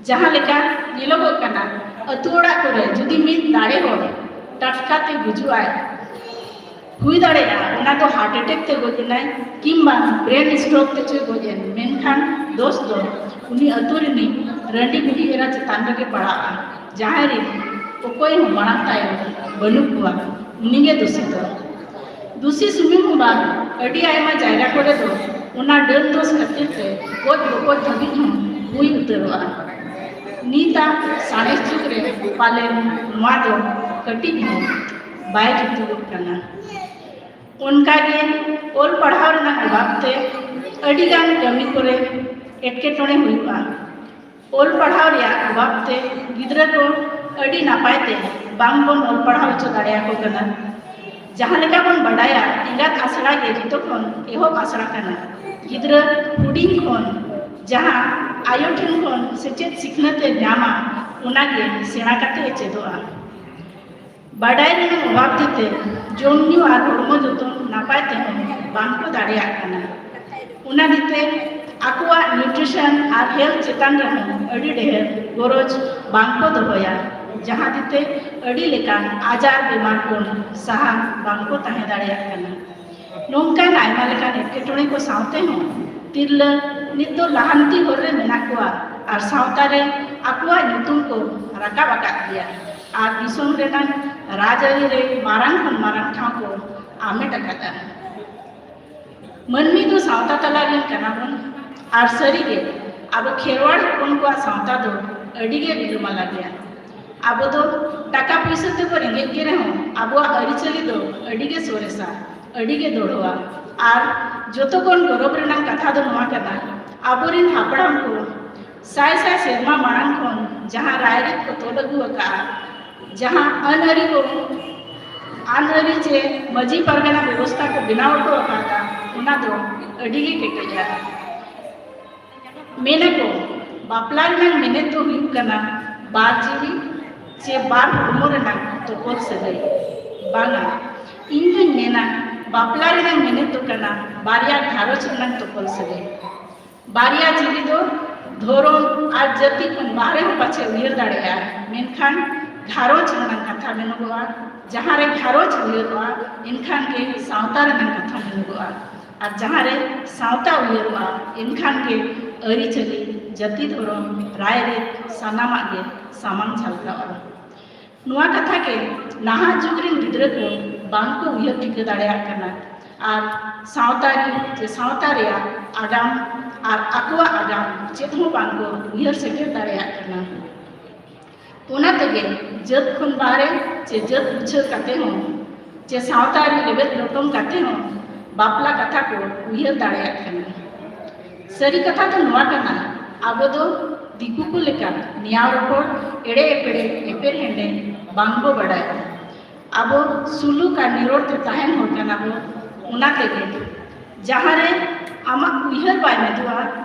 ᱡᱟᱦᱟᱸ ᱞᱮᱠᱟ ᱧᱮᱞᱚᱜᱚᱜ ᱠᱟᱱᱟ, ᱟᱹᱛᱩ ᱚᱲᱟᱜ ᱠᱚᱨᱮ ᱡᱩᱫᱤ ᱢᱤᱫ ᱫᱟᱲᱮ ᱦᱚᱲ ᱴᱟᱴᱠᱟ ᱛᱮ ᱜᱩᱡᱩᱜ ᱟᱭ, ᱦᱩᱭ ᱫᱟᱲᱮᱭᱟᱜᱼᱟ ᱚᱱᱟ ᱫᱚ ᱦᱟᱨᱴ ᱮᱴᱮᱠ ᱛᱮ ᱜᱚᱡ ᱮᱱᱟᱭ ᱠᱤᱝᱵᱟ ᱵᱨᱮᱱ ᱥᱴᱨᱳᱠ ᱛᱮ ᱪᱚᱭ ᱜᱚᱡ ᱮᱱ, ᱢᱮᱱᱠᱷᱟᱱ ᱫᱳᱥ ᱫᱚ ᱩᱱᱤ ᱟᱹᱛᱩ ᱨᱤᱱᱤᱡ ᱨᱟᱺᱰᱤ ᱵᱩᱰᱷᱤ ᱮᱨᱟ ᱪᱮᱛᱟᱱ ᱨᱮᱜᱮ ᱯᱟᱲᱟᱜᱼᱟ, ᱡᱟᱦᱟᱸᱭ ᱨᱮᱱ ᱚᱠᱚᱭ ᱦᱚᱸ ᱢᱟᱲᱟᱝ ᱛᱟᱭᱚᱢ ᱵᱟᱹᱱᱩᱜ ᱠᱚᱣᱟ, ᱩᱱᱤᱜᱮ ᱫᱩᱥᱤ ᱫᱚ᱾ ᱫᱩᱥᱤ ᱥᱩᱢᱩᱝ ᱦᱚᱸ ᱵᱟᱝ, ᱟᱹᱰᱤ ᱟᱭᱢᱟ ᱡᱟᱭᱜᱟ ᱠᱚᱨᱮ ᱫᱚ ᱚᱱᱟ ᱰᱟᱹᱱ ᱫᱳᱥ ᱠᱷᱟᱹᱛᱤᱨ ᱛᱮ ᱜᱚᱡ ᱜᱚᱯᱚᱡ ᱫᱷᱟᱹᱵᱤᱡ ᱦᱚᱸ ᱦᱩᱭ ᱩᱛᱟᱹᱨᱚᱜᱼᱟ᱾ ᱱᱤᱛᱟᱜ ᱥᱟᱬᱮᱥ ᱡᱩᱜᱽ ᱨᱮ ᱯᱟᱞᱮᱱ ᱱᱚᱣᱟ ᱫᱚ ᱠᱟᱹᱴᱤᱡ ᱦᱚᱸ ᱵᱟᱭ ᱡᱩᱛᱩᱜᱚᱜ ᱠᱟᱱᱟ᱾ ᱚᱱᱠᱟᱜᱮ ᱚᱞ ᱯᱟᱲᱦᱟᱣ ᱨᱮᱱᱟᱜ ᱚᱵᱷᱟᱵ ᱛᱮ ᱟᱹᱰᱤᱜᱟᱱ ᱠᱟᱹᱢᱤ ᱠᱚᱨᱮ ᱮᱴᱠᱮᱴᱚᱬᱮ ᱦᱩᱭᱩᱜᱼᱟ᱾ ᱚᱞ ᱯᱟᱲᱦᱟᱣ ᱨᱮᱭᱟᱜ ᱚᱵᱷᱟᱵ ᱛᱮ ᱜᱤᱫᱽᱨᱟᱹ ᱠᱚ ᱟᱹᱰᱤ ᱱᱟᱯᱟᱭ ᱛᱮ ᱵᱟᱝ ᱵᱚᱱ ᱚᱞ ᱯᱟᱲᱦᱟᱣ ᱦᱚᱪᱚ ᱫᱟᱲᱮᱭᱟᱠᱚ ᱠᱟᱱᱟ᱾ ᱡᱟᱦᱟᱸ ᱞᱮᱠᱟ ᱵᱚᱱ ᱵᱟᱰᱟᱭᱟ, ᱮᱸᱜᱟᱛ ᱟᱥᱲᱟ ᱜᱮ ᱡᱚᱛᱚ ᱠᱷᱚᱱ ᱮᱦᱚᱵ ᱟᱥᱲᱟ ᱠᱟᱱᱟ᱾ ᱜᱤᱫᱽᱨᱟᱹ ᱦᱩᱰᱤᱧ ᱠᱷᱚᱱ ᱡᱟᱦᱟᱸ ᱟᱭᱳ ᱴᱷᱮᱱ ᱠᱷᱚᱱ ᱥᱮᱪᱮᱫ ᱥᱤᱠᱷᱱᱟᱹᱛ ᱮ ᱧᱟᱢᱟ, ᱚᱱᱟᱜᱮ ᱥᱮᱬᱟ ᱠᱟᱛᱮ ᱮ ᱪᱮᱫᱚᱜᱼᱟ᱾ ᱵᱟᱰᱟᱭ ᱨᱮᱱᱟᱜ ᱚᱵᱷᱟᱵ ᱛᱮ ᱡᱚᱢ ᱧᱩ ᱟᱨ ᱦᱚᱲᱢᱚ ᱡᱚᱛᱚᱱ ᱱᱟᱯᱟᱭ ᱛᱮᱦᱚᱸ ᱵᱟᱝ ᱠᱚ ᱫᱟᱲᱮᱭᱟᱜ ᱠᱟᱱᱟ᱾ ᱚᱱᱟ ᱫᱤᱛᱮ ᱟᱠᱚᱣᱟᱜ ᱱᱤᱭᱩᱴᱨᱤᱥᱚᱱ ᱟᱨ ᱦᱮᱞᱛᱷ ᱪᱮᱛᱟᱱ ᱨᱮᱦᱚᱸ ᱟᱹᱰᱤ ᱰᱷᱮᱨ ᱜᱚᱨᱚᱡᱽ ᱵᱟᱝ ᱠᱚ ᱫᱚᱦᱚᱭᱟ, ᱡᱟᱦᱟᱸ ᱫᱤᱛᱮ ᱟᱹᱰᱤ ᱞᱮᱠᱟᱱ ᱟᱡᱟᱨ ᱵᱮᱢᱟᱨ ᱠᱷᱚᱱ ᱥᱟᱦᱟ ᱵᱟᱝ ᱠᱚ ᱛᱟᱦᱮᱸ ᱫᱟᱲᱮᱭᱟᱜ ᱠᱟᱱᱟ᱾ ᱱᱚᱝᱠᱟᱱ ᱟᱭᱢᱟ ᱞᱮᱠᱟᱱ ᱮᱴᱠᱮᱴᱚᱬᱮ ᱠᱚ ᱥᱟᱶᱛᱮ ᱦᱚᱸ ᱛᱤᱨᱞᱟᱹ ᱱᱤᱛ ᱫᱚ ᱞᱟᱦᱟᱱᱛᱤ ᱦᱚᱨ ᱨᱮ ᱢᱮᱱᱟᱜ ᱠᱚᱣᱟ ᱟᱨ ᱥᱟᱶᱛᱟ ᱨᱮ ᱟᱠᱚᱣᱟᱜ ᱧᱩᱛᱩᱢ ᱠᱚ ᱨᱟᱠᱟᱵ ᱟᱠᱟᱫ ᱜᱮᱭᱟ ᱟᱨ ᱫᱤᱥᱚᱢ ᱨᱮᱱᱟᱜ ᱨᱟᱡᱽᱟᱹᱨᱤ ᱨᱮ ᱢᱟᱨᱟᱝ ᱠᱷᱚᱱ ᱢᱟᱨᱟᱝ ᱴᱷᱟᱶ ᱠᱚ ᱟᱢᱮᱴ ᱟᱠᱟᱫᱟ᱾ ᱢᱟᱹᱱᱢᱤ ᱫᱚ ᱥᱟᱶᱛᱟ ᱛᱟᱞᱟ ᱨᱮᱱ ᱠᱟᱱᱟ ᱵᱚᱱ ᱟᱨ ᱥᱟᱹᱨᱤᱜᱮ ᱟᱵᱚ ᱠᱷᱮᱨᱣᱟᱲ ᱦᱚᱯᱚᱱ ᱠᱚᱣᱟᱜ ᱥᱟᱶᱛᱟ ᱫᱚ ᱟᱹᱰᱤ ᱜᱮ ᱨᱤᱞᱟᱹᱢᱟᱞᱟ ᱜᱮᱭᱟ᱾ ᱟᱵᱚ ᱫᱚ ᱴᱟᱠᱟ ᱯᱩᱭᱥᱟᱹ ᱛᱮᱵᱚ ᱨᱮᱸᱜᱮᱡ ᱜᱮ ᱨᱮᱦᱚᱸ ᱟᱵᱚᱣᱟᱜ ᱟᱹᱨᱤᱪᱟᱹᱞᱤ ᱫᱚ ᱟᱹᱰᱤ ᱜᱮ ᱥᱚᱨᱮᱥᱟ, ᱟᱹᱰᱤ ᱜᱮ ᱫᱚᱲᱦᱚᱣᱟ᱾ ᱟᱨ ᱡᱚᱛᱚ ᱠᱷᱚᱱ ᱜᱚᱨᱚᱵᱽ ᱨᱮᱱᱟᱜ ᱠᱟᱛᱷᱟ ᱫᱚ ᱱᱚᱣᱟ ᱠᱟᱱᱟ, ᱟᱵᱚᱨᱮᱱ ᱦᱟᱯᱲᱟᱢ ᱠᱚ ᱥᱟᱭ ᱥᱟᱭ ᱥᱮᱨᱢᱟ ᱢᱟᱲᱟᱝ ᱠᱷᱚᱱ ᱡᱟᱦᱟᱸ ᱨᱟᱭᱨᱤᱛ ᱠᱚ ᱛᱚᱞ ᱟᱹᱜᱩ ᱟᱠᱟᱫᱼᱟ, ᱡᱟᱦᱟᱸ ᱟᱹᱱ ᱟᱹᱨᱤ ᱠᱚ, ᱟᱹᱱ ᱟᱹᱨᱤ ᱪᱮ ᱢᱟᱹᱡᱷᱤ ᱯᱟᱨᱜᱟᱱᱟ ᱵᱮᱵᱚᱥᱛᱷᱟ ᱠᱚ ᱵᱮᱱᱟᱣ ᱦᱚᱴᱚ ᱟᱠᱟᱫᱟ, ᱚᱱᱟ ᱫᱚ ᱟᱹᱰᱤ ᱜᱮ ᱠᱮᱴᱮᱡᱟ᱾ ᱢᱮᱱᱟᱠᱚ, ᱵᱟᱯᱞᱟ ᱨᱮᱱᱟᱜ ᱢᱮᱱᱮᱛ ᱫᱚ ᱦᱩᱭᱩᱜ ᱠᱟᱱᱟ ᱵᱟᱨ ᱡᱤᱣᱤ ᱪᱮ ᱵᱟᱨ ᱦᱚᱲᱢᱚ ᱨᱮᱱᱟᱜ ᱛᱚᱯᱚᱞ ᱥᱟᱹᱜᱟᱹᱭ᱾ ᱵᱟᱝᱟ, ᱤᱧ ᱫᱩᱧ ᱢᱮᱱᱟ, ᱵᱟᱯᱞᱟ ᱨᱮᱱᱟᱜ ᱢᱮᱱᱮᱛ ᱫᱚ ᱠᱟᱱᱟ ᱵᱟᱨᱭᱟ ᱜᱷᱟᱨᱚᱸᱡᱽ ᱨᱮᱱᱟᱜ ᱛᱚᱯᱚᱞ ᱥᱟᱹᱜᱟᱹᱭ᱾ ᱵᱟᱨᱭᱟ ᱡᱤᱣᱤ ᱫᱚ ᱫᱷᱚᱨᱚᱢ ᱟᱨ ᱡᱟᱹᱛᱤ ᱠᱷᱚᱱ ᱵᱟᱦᱨᱮ ᱦᱚᱸ ᱯᱟᱪᱷᱮ ᱩᱭᱦᱟᱹᱨ ᱫᱟᱲᱮᱭᱟᱜᱼᱟ, ᱢᱮᱱᱠᱷᱟᱱ ᱜᱷᱟᱨᱚᱸᱡᱽ ᱨᱮᱱᱟᱜ ᱠᱟᱛᱷᱟ ᱢᱮᱱᱚᱜᱚᱜᱼᱟ᱾ ᱡᱟᱦᱟᱸ ᱨᱮ ᱜᱷᱟᱨᱚᱸᱡᱽ ᱩᱭᱦᱟᱹᱨᱚᱜᱼᱟ, ᱮᱱᱠᱷᱟᱱ ᱜᱮ ᱥᱟᱶᱛᱟ ᱨᱮᱱᱟᱜ ᱠᱟᱛᱷᱟ ᱢᱮᱱᱚᱜᱚᱜᱼᱟ᱾ ᱟᱨ ᱡᱟᱦᱟᱸ ᱨᱮ ᱥᱟᱶᱛᱟ ᱩᱭᱦᱟᱹᱨᱚᱜᱼᱟ, ᱮᱱᱠᱷᱟᱱ ᱜᱮ ᱟᱹᱨᱤᱪᱟᱹᱞᱤ, ᱡᱟᱹᱛᱤ, ᱫᱷᱚᱨᱚᱢ, ᱨᱟᱭᱨᱤᱛ ᱥᱟᱱᱟᱢᱟᱜ ᱜᱮ ᱥᱟᱢᱟᱝ ᱡᱷᱟᱞᱠᱟᱣᱜᱼᱟ᱾ ᱱᱚᱣᱟ ᱠᱟᱛᱷᱟ ᱜᱮ ᱱᱟᱦᱟᱜ ᱡᱩᱜᱽ ᱨᱮᱱ ᱜᱤᱫᱽᱨᱟᱹ ᱠᱚ ᱵᱟᱝ ᱠᱚ ᱩᱭᱦᱟᱹᱨ ᱴᱷᱤᱠᱟᱹ ᱫᱟᱲᱮᱭᱟᱜ ᱠᱟᱱᱟ᱾ ᱟᱨ ᱥᱟᱶᱛᱟ ᱨᱮ ᱥᱮ ᱥᱟᱶᱛᱟ ᱨᱮᱭᱟᱜ ᱟᱜᱟᱢ ᱟᱨ ᱟᱠᱚᱣᱟᱜ ᱟᱜᱟᱢ ᱪᱮᱫ ᱦᱚᱸ ᱵᱟᱝ ᱠᱚ ᱩᱭᱦᱟᱹᱨ ᱥᱮᱴᱮᱨ ᱫᱟᱲᱮᱭᱟᱜ ᱠᱟᱱᱟ᱾ ᱚᱱᱟ ᱛᱮᱜᱮ ᱡᱟᱹᱛ ᱠᱷᱚᱱ ᱵᱟᱦᱨᱮ ᱪᱮ ᱡᱟᱹᱛ ᱵᱩᱡᱷᱟᱹᱣ ᱠᱟᱛᱮ ᱦᱚᱸ ᱪᱮ ᱥᱟᱶᱛᱟ ᱨᱮ ᱞᱮᱵᱮᱫ ᱞᱚᱴᱚᱢ ᱠᱟᱛᱮ ᱦᱚᱸ ᱵᱟᱯᱞᱟ ᱠᱟᱛᱷᱟ ᱠᱚ ᱩᱭᱦᱟᱹᱨ ᱫᱟᱲᱮᱭᱟᱜ ᱠᱟᱱᱟ᱾ ᱥᱟᱹᱨᱤ ᱠᱟᱛᱷᱟ ᱫᱚ ᱱᱚᱣᱟ ᱠᱟᱱᱟ, ᱟᱵᱚ ᱫᱚ ᱫᱤᱠᱩ ᱠᱚ ᱞᱮᱠᱟ ᱱᱮᱭᱟᱣ ᱨᱚᱯᱚᱲ, ᱮᱲᱮ ᱮᱯᱮᱲᱮ, ᱮᱯᱮᱨ ᱦᱮᱸᱰᱮ ᱵᱟᱝ ᱵᱚ ᱵᱟᱰᱟᱭᱟ᱾ ᱟᱵᱚ ᱥᱩᱞᱩᱠ ᱟᱨ ᱱᱤᱨᱚᱲ ᱛᱮ ᱛᱟᱦᱮᱱ ᱦᱚᱲ ᱠᱟᱱᱟ ᱵᱚ᱾ ᱚᱱᱟ ᱛᱮᱜᱮ ᱡᱟᱦᱟᱸ ᱨᱮ ᱟᱢᱟᱜ ᱩᱭᱦᱟᱹᱨ ᱵᱟᱭ ᱢᱤᱫᱚᱜᱼᱟ,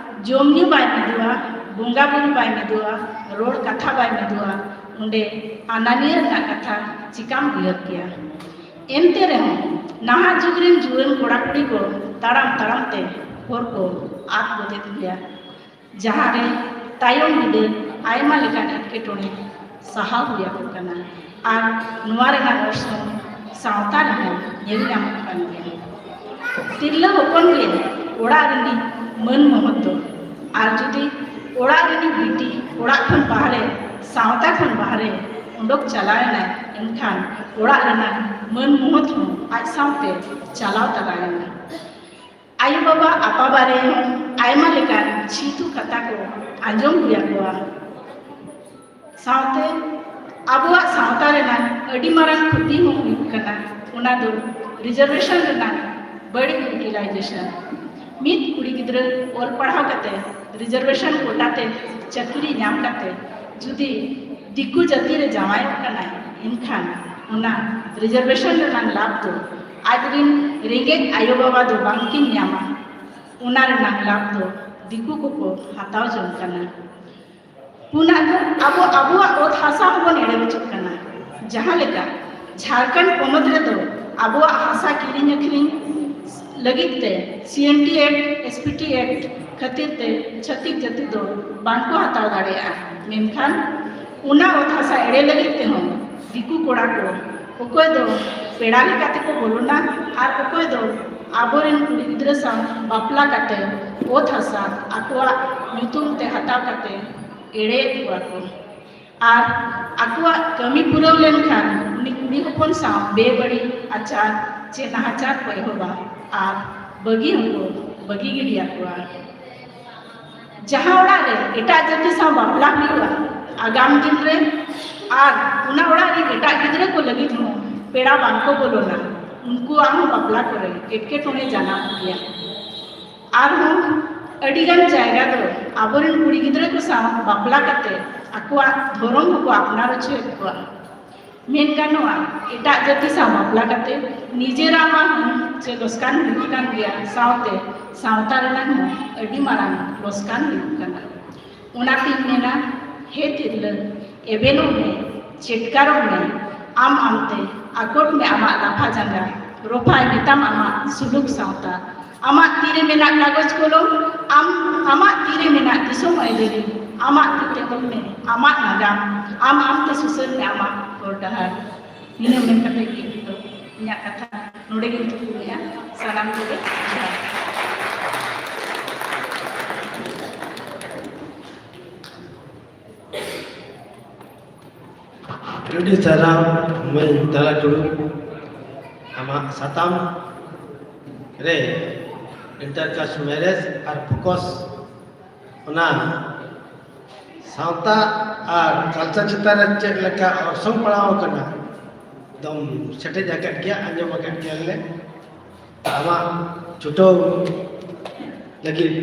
ᱡᱚᱢ ᱧᱩ ᱵᱟᱭ ᱢᱤᱫᱚᱜᱼᱟ, ᱵᱚᱸᱜᱟ ᱵᱩᱨᱩ ᱵᱟᱭ ᱢᱤᱫᱚᱜᱼᱟ, ᱨᱚᱲ ᱠᱟᱛᱷᱟ ᱵᱟᱭ ᱢᱤᱫᱚᱜᱼᱟ, ᱚᱸᱰᱮ ᱟᱱᱟᱱᱤᱭᱟᱹ ᱨᱮᱱᱟᱜ ᱠᱟᱛᱷᱟ ᱪᱤᱠᱟᱢ ᱩᱭᱦᱟᱹᱨ ᱠᱮᱭᱟ? ᱮᱱᱛᱮ ᱨᱮᱦᱚᱸ ᱱᱟᱦᱟᱜ ᱡᱩᱜᱽ ᱨᱮᱱ ᱡᱩᱣᱟᱹᱱ ᱠᱚᱲᱟ ᱠᱩᱲᱤ ᱠᱚ ᱛᱟᱲᱟᱢ ᱛᱟᱲᱟᱢ ᱛᱮ ᱦᱚᱨ ᱠᱚ ᱟᱫ ᱜᱚᱫᱮᱫ ᱜᱮᱭᱟ᱾ ᱡᱟᱦᱟᱸ ᱨᱮ ᱛᱟᱭᱚᱢ ᱵᱤᱫᱟᱹᱞ ᱟᱭᱢᱟ ᱞᱮᱠᱟᱱ ᱮᱴᱠᱮᱴᱚᱬᱮ ᱥᱟᱦᱟᱣ ᱦᱩᱭ ᱟᱠᱚ ᱠᱟᱱᱟ᱾ ᱟᱨ ᱱᱚᱣᱟ ᱨᱮᱱᱟᱜ ᱚᱨᱥᱚᱝ ᱥᱟᱶᱛᱟ ᱨᱮᱦᱚᱸ ᱧᱮᱞ ᱧᱟᱢᱚᱜ ᱠᱟᱱ ᱜᱮᱭᱟ᱾ ᱛᱤᱨᱞᱟᱹ ᱦᱚᱯᱚᱱ ᱜᱮ ᱚᱲᱟᱜ ᱨᱤᱱᱤᱡ ᱢᱟᱹᱱ ᱢᱚᱦᱚᱛ ᱫᱚ᱾ ᱟᱨ ᱡᱩᱫᱤ ᱚᱲᱟᱜ ᱨᱤᱱᱤᱡ ᱵᱤᱴᱤ ᱚᱲᱟᱜ ᱠᱷᱚᱱ ᱵᱟᱦᱨᱮ, ᱥᱟᱶᱛᱟ ᱠᱷᱚᱱ ᱵᱟᱦᱨᱮ ᱚᱰᱚᱠ ᱪᱟᱞᱟᱣ ᱮᱱᱟᱭ, ᱮᱱᱠᱷᱟᱱ ᱚᱲᱟᱜ ᱨᱮᱱᱟᱜ ᱢᱟᱹᱱ ᱢᱚᱦᱚᱛ ᱦᱚᱸ ᱟᱡ ᱥᱟᱶᱛᱮ ᱪᱟᱞᱟᱣ ᱛᱟᱨᱟᱭᱮᱱᱟ᱾ ᱟᱭᱳ ᱵᱟᱵᱟ ᱟᱯᱟ ᱵᱟᱨᱮ ᱦᱚᱸ ᱟᱭᱢᱟ ᱞᱮᱠᱟᱱ ᱪᱷᱤᱛᱩ ᱠᱟᱛᱷᱟ ᱠᱚ ᱟᱸᱡᱚᱢ ᱦᱩᱭ ᱟᱠᱚᱣᱟ᱾ ᱥᱟᱶᱛᱮ ᱟᱵᱚᱣᱟᱜ ᱥᱟᱶᱛᱟ ᱨᱮᱱᱟᱜ ᱟᱹᱰᱤ ᱢᱟᱨᱟᱝ ᱠᱷᱚᱛᱤ ᱦᱚᱸ ᱦᱩᱭᱩᱜ ᱠᱟᱱᱟ, ᱚᱱᱟ ᱫᱚ ᱨᱤᱡᱟᱨᱵᱷᱮᱥᱚᱱ ᱨᱮᱱᱟᱜ ᱵᱟᱹᱲᱤᱡ ᱤᱭᱩᱴᱤᱞᱟᱭᱡᱮᱥᱚᱱ᱾ ᱢᱤᱫ ᱠᱩᱲᱤ ᱜᱤᱫᱽᱨᱟᱹ ᱚᱞ ᱯᱟᱲᱦᱟᱣ ᱠᱟᱛᱮ ᱨᱤᱡᱟᱨᱵᱷᱮᱥᱚᱱ ᱠᱳᱴᱟ ᱛᱮ ᱪᱟᱹᱠᱨᱤ ᱧᱟᱢ ᱠᱟᱛᱮ ᱡᱩᱫᱤ ᱫᱤᱠᱩ ᱡᱟᱹᱛᱤ ᱨᱮ ᱡᱟᱶᱟᱭᱚᱜ ᱠᱟᱱᱟᱭ, ᱮᱱᱠᱷᱟᱱ ᱚᱱᱟ ᱨᱤᱡᱟᱨᱵᱷᱮᱥᱚᱱ ᱨᱮᱱᱟᱜ ᱞᱟᱵᱷ ᱫᱚ ᱟᱡ ᱨᱤᱱ ᱨᱮᱸᱜᱮᱡ ᱟᱭᱳ ᱵᱟᱵᱟ ᱫᱚ ᱵᱟᱝ ᱠᱤᱱ ᱧᱟᱢᱟ, ᱚᱱᱟ ᱨᱮᱱᱟᱜ ᱞᱟᱵᱷ ᱫᱚ ᱫᱤᱠᱩ ᱠᱚᱠᱚ ᱦᱟᱛᱟᱣ ᱡᱚᱝ ᱠᱟᱱᱟ᱾ ᱯᱩᱱᱟᱜ ᱫᱚ ᱟᱵᱚ ᱟᱵᱚᱣᱟᱜ ᱚᱛ ᱦᱟᱥᱟ ᱦᱚᱸᱵᱚᱱ ᱮᱲᱮ ᱦᱚᱪᱚᱜ ᱠᱟᱱᱟ᱾ ᱡᱟᱦᱟᱸ ᱞᱮᱠᱟ ᱡᱷᱟᱲᱠᱷᱚᱸᱰ ᱯᱚᱱᱚᱛ ᱨᱮᱫᱚ ᱟᱵᱚᱣᱟᱜ ᱦᱟᱥᱟ ᱠᱤᱨᱤᱧ ᱟᱹᱠᱷᱨᱤᱧ ᱞᱟᱹᱜᱤᱫ ᱛᱮ C N T act, S P T act ᱠᱷᱟᱹᱛᱤᱨ ᱛᱮ ᱪᱷᱟᱹᱛᱤᱠ ᱡᱟᱹᱛᱤ ᱫᱚ ᱵᱟᱝᱠᱚ ᱦᱟᱛᱟᱣ ᱫᱟᱲᱮᱭᱟᱜᱼᱟ᱾ ᱢᱮᱱᱠᱷᱟᱱ ᱚᱱᱟ ᱚᱛ ᱦᱟᱥᱟ ᱮᱲᱮ ᱞᱟᱹᱜᱤᱫ ᱛᱮᱦᱚᱸ ᱫᱤᱠᱩ ᱠᱚᱲᱟ ᱠᱚ ᱚᱠᱚᱭ ᱫᱚ ᱯᱮᱲᱟ ᱞᱮᱠᱟ ᱛᱮᱠᱚ ᱵᱚᱞᱚᱱᱟ ᱟᱨ ᱚᱠᱚᱭ ᱫᱚ ᱟᱵᱚᱨᱮᱱ ᱠᱩᱲᱤ ᱜᱤᱫᱽᱨᱟᱹ ᱥᱟᱶ ᱵᱟᱯᱞᱟ ᱠᱟᱛᱮ ᱚᱛ ᱦᱟᱥᱟ ᱟᱠᱚᱣᱟᱜ ᱧᱩᱛᱩᱢ ᱛᱮ ᱦᱟᱛᱟᱣ ᱠᱟᱛᱮ ᱮᱲᱮᱭᱮᱫ ᱠᱚᱣᱟ ᱠᱚ᱾ ᱟᱨ ᱟᱠᱚᱣᱟᱜ ᱠᱟᱹᱢᱤ ᱯᱩᱨᱟᱹᱣ ᱞᱮᱱᱠᱷᱟᱱ ᱩᱱᱤ ᱠᱩᱲᱤ ᱦᱚᱯᱚᱱ ᱥᱟᱶ ᱵᱮᱵᱟᱹᱲᱤᱡ ᱟᱪᱟᱨ ᱪᱮ ᱱᱟᱦᱟᱪᱟᱨ ᱠᱚ ᱮᱦᱚᱵᱟ ᱟᱨ ᱵᱟᱹᱜᱤ ᱦᱚᱸᱠᱚ ᱵᱟᱹᱜᱤ ᱜᱤᱰᱤᱭᱟᱠᱚᱣᱟ᱾ ᱡᱟᱦᱟᱸ ᱚᱲᱟᱜ ᱨᱮ ᱮᱴᱟᱜ ᱡᱟᱹᱛᱤ ᱥᱟᱶ ᱵᱟᱯᱞᱟ ᱦᱩᱭᱩᱜᱼᱟ, ᱟᱜᱟᱢ ᱫᱤᱱ ᱨᱮ ᱟᱨ ᱚᱱᱟ ᱚᱲᱟᱜ ᱨᱮ ᱮᱴᱟᱜ ᱜᱤᱫᱽᱨᱟᱹ ᱠᱚ ᱞᱟᱹᱜᱤᱫ ᱦᱚᱸ ᱯᱮᱲᱟ ᱵᱟᱝᱠᱚ ᱵᱚᱞᱚᱱᱟ, ᱩᱱᱠᱩᱣᱟᱜ ᱦᱚᱸ ᱵᱟᱯᱞᱟ ᱠᱚᱨᱮ ᱮᱴᱠᱮᱴᱚᱬᱮ ᱡᱟᱱᱟᱢ ᱜᱮᱭᱟ᱾ ᱟᱨᱦᱚᱸ ᱟᱹᱰᱤᱜᱟᱱ ᱡᱟᱭᱜᱟ ᱫᱚ ᱟᱵᱚᱨᱮᱱ ᱠᱩᱲᱤ ᱜᱤᱫᱽᱨᱟᱹ ᱠᱚ ᱥᱟᱶ ᱵᱟᱯᱞᱟ ᱠᱟᱛᱮ ᱟᱠᱚᱣᱟᱜ ᱫᱷᱚᱨᱚᱢ ᱦᱚᱸᱠᱚ ᱟᱯᱱᱟᱨ ᱦᱚᱪᱚᱭᱮᱫ ᱠᱚᱣᱟ᱾ ᱢᱮᱱ ᱜᱟᱱᱚᱜᱼᱟ, ᱮᱴᱟᱜ ᱡᱟᱹᱛᱤ ᱥᱟᱶ ᱵᱟᱯᱞᱟ ᱠᱟᱛᱮ ᱱᱤᱡᱮᱨᱟᱜ ᱢᱟ ᱦᱚᱸ ᱪᱮ ᱞᱚᱥᱠᱟᱱ ᱦᱩᱭᱩᱜ ᱠᱟᱱ ᱜᱮᱭᱟ, ᱥᱟᱶᱛᱮ ᱥᱟᱶᱛᱟ ᱨᱮᱱᱟᱜ ᱦᱚᱸ ᱟᱹᱰᱤ ᱢᱟᱨᱟᱝ ᱞᱚᱥᱠᱟᱱ ᱦᱩᱭᱩᱜ ᱠᱟᱱᱟ᱾ ᱚᱱᱟᱛᱤᱧ ᱢᱮᱱᱟ, ᱦᱮ ᱛᱤᱨᱞᱟᱹ, ᱮᱵᱷᱮᱱᱚᱜ ᱢᱮ, ᱪᱮᱴᱠᱟᱨᱚᱜ ᱢᱮ, ᱟᱢ ᱟᱢᱛᱮ ᱟᱠᱚᱴ ᱢᱮ ᱟᱢᱟᱜ ᱞᱟᱯᱷᱟ ᱡᱟᱸᱜᱟ, ᱨᱚᱯᱷᱟᱭ ᱢᱮᱛᱟᱢ ᱟᱢᱟᱜ ᱥᱩᱞᱩᱠ ᱥᱟᱶᱛᱟ, ᱟᱢᱟᱜ ᱛᱤᱨᱮ ᱢᱮᱱᱟᱜ ᱠᱟᱜᱚᱡᱽ ᱠᱚᱞᱚᱢ, ᱟᱢ ᱟᱢᱟᱜ ᱛᱤᱨᱮ ᱢᱮᱱᱟᱜ ᱫᱤᱥᱚᱢ ᱟᱹᱭᱫᱟᱹᱨᱤ, ᱟᱢᱟᱜ ᱛᱤᱛᱮ ᱚᱞ ᱢᱮ ᱟᱢᱟᱜ ᱱᱟᱜᱟᱢ, ᱟᱢ ᱟᱢᱛᱮ ᱥᱩᱥᱟᱹᱨ ᱢᱮ ᱟᱢᱟᱜ ᱦᱚᱨ ᱰᱟᱦᱟᱨ᱾ ᱱᱤᱱᱟᱹᱜ ᱢᱮᱱ ᱠᱟᱛᱮ ᱜᱮ ᱤᱧ ᱫᱚ ᱤᱧᱟᱹᱜ ᱠᱟᱛᱷᱟ ᱱᱚᱰᱮ ᱜᱤᱧ ᱛᱷᱩᱠᱩᱢᱮᱜᱼᱟ᱾ ᱥᱟᱱᱟᱢ ᱠᱚᱜᱮ ᱡᱚᱦᱟᱨ᱾ ᱟᱹᱰᱤ ᱥᱟᱨᱦᱟᱣ ᱢᱟᱹᱭ ᱛᱟᱨᱟ ᱴᱩᱰᱩ, ᱟᱢᱟᱜ ᱥᱟᱛᱟᱢ ᱨᱮ Inter caste marriage ᱟᱨ FOCUS, ᱚᱱᱟ ᱥᱟᱶᱛᱟ ᱟᱨ culture ᱪᱮᱛᱟᱱ ᱨᱮ ᱪᱮᱫ ᱞᱮᱠᱟ ᱚᱨᱥᱚᱝ ᱯᱟᱲᱟᱣ ᱟᱠᱟᱱᱟ, ᱮᱠᱫᱚᱢ ᱥᱮᱴᱮᱡ ᱟᱠᱟᱫ ᱜᱮᱭᱟ, ᱟᱸᱡᱚᱢ ᱟᱠᱟᱫ ᱜᱮᱭᱟᱞᱮ᱾ ᱟᱢᱟᱜ ᱪᱷᱩᱴᱟᱹᱣ ᱞᱟᱹᱜᱤᱫ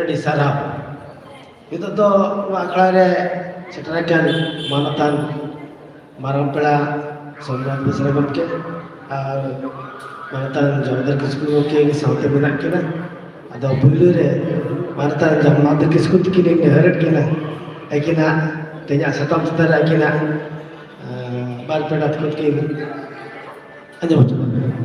ᱟᱹᱰᱤ ᱥᱟᱨᱦᱟᱣ᱾ ᱱᱤᱛᱚᱜ ᱫᱚ ᱱᱚᱣᱟ ᱟᱠᱷᱲᱟ ᱨᱮ ᱥᱮᱴᱮᱨ ᱟᱠᱟᱱ ᱢᱟᱱᱚᱛᱟᱱ ᱢᱟᱨᱟᱝ ᱯᱮᱲᱟ ᱥᱳᱢᱱᱟᱛᱷ ᱵᱮᱥᱨᱟ ᱜᱚᱢᱠᱮ ᱟᱨ ᱢᱟᱱᱚᱛᱟᱱ ᱡᱚᱢᱫᱟᱨ ᱠᱤᱥᱠᱩ ᱜᱚᱢᱠᱮ ᱥᱟᱶᱛᱮ ᱢᱮᱱᱟᱜ ᱠᱤᱱᱟ᱾ ᱟᱫᱚ ᱯᱩᱭᱞᱩ ᱨᱮ ᱢᱟᱱᱚᱛᱟᱱ ᱡᱚᱢᱫᱟᱨ ᱠᱤᱥᱠᱩ ᱛᱤᱠᱤᱱ ᱤᱧ ᱱᱮᱦᱚᱨᱮᱫ ᱠᱤᱱᱟ, ᱟᱹᱠᱤᱱᱟᱜ ᱛᱮᱦᱮᱧᱟᱜ ᱥᱟᱛᱟᱢ ᱪᱮᱛᱟᱱ ᱨᱮ ᱟᱹᱠᱤᱱᱟᱜ, ᱟᱸ, ᱵᱟᱨ ᱯᱮ ᱠᱟᱛᱷᱟ ᱠᱤᱱ ᱟᱸᱡᱚᱢ ᱦᱚᱪᱚ ᱠᱚᱣᱟ᱾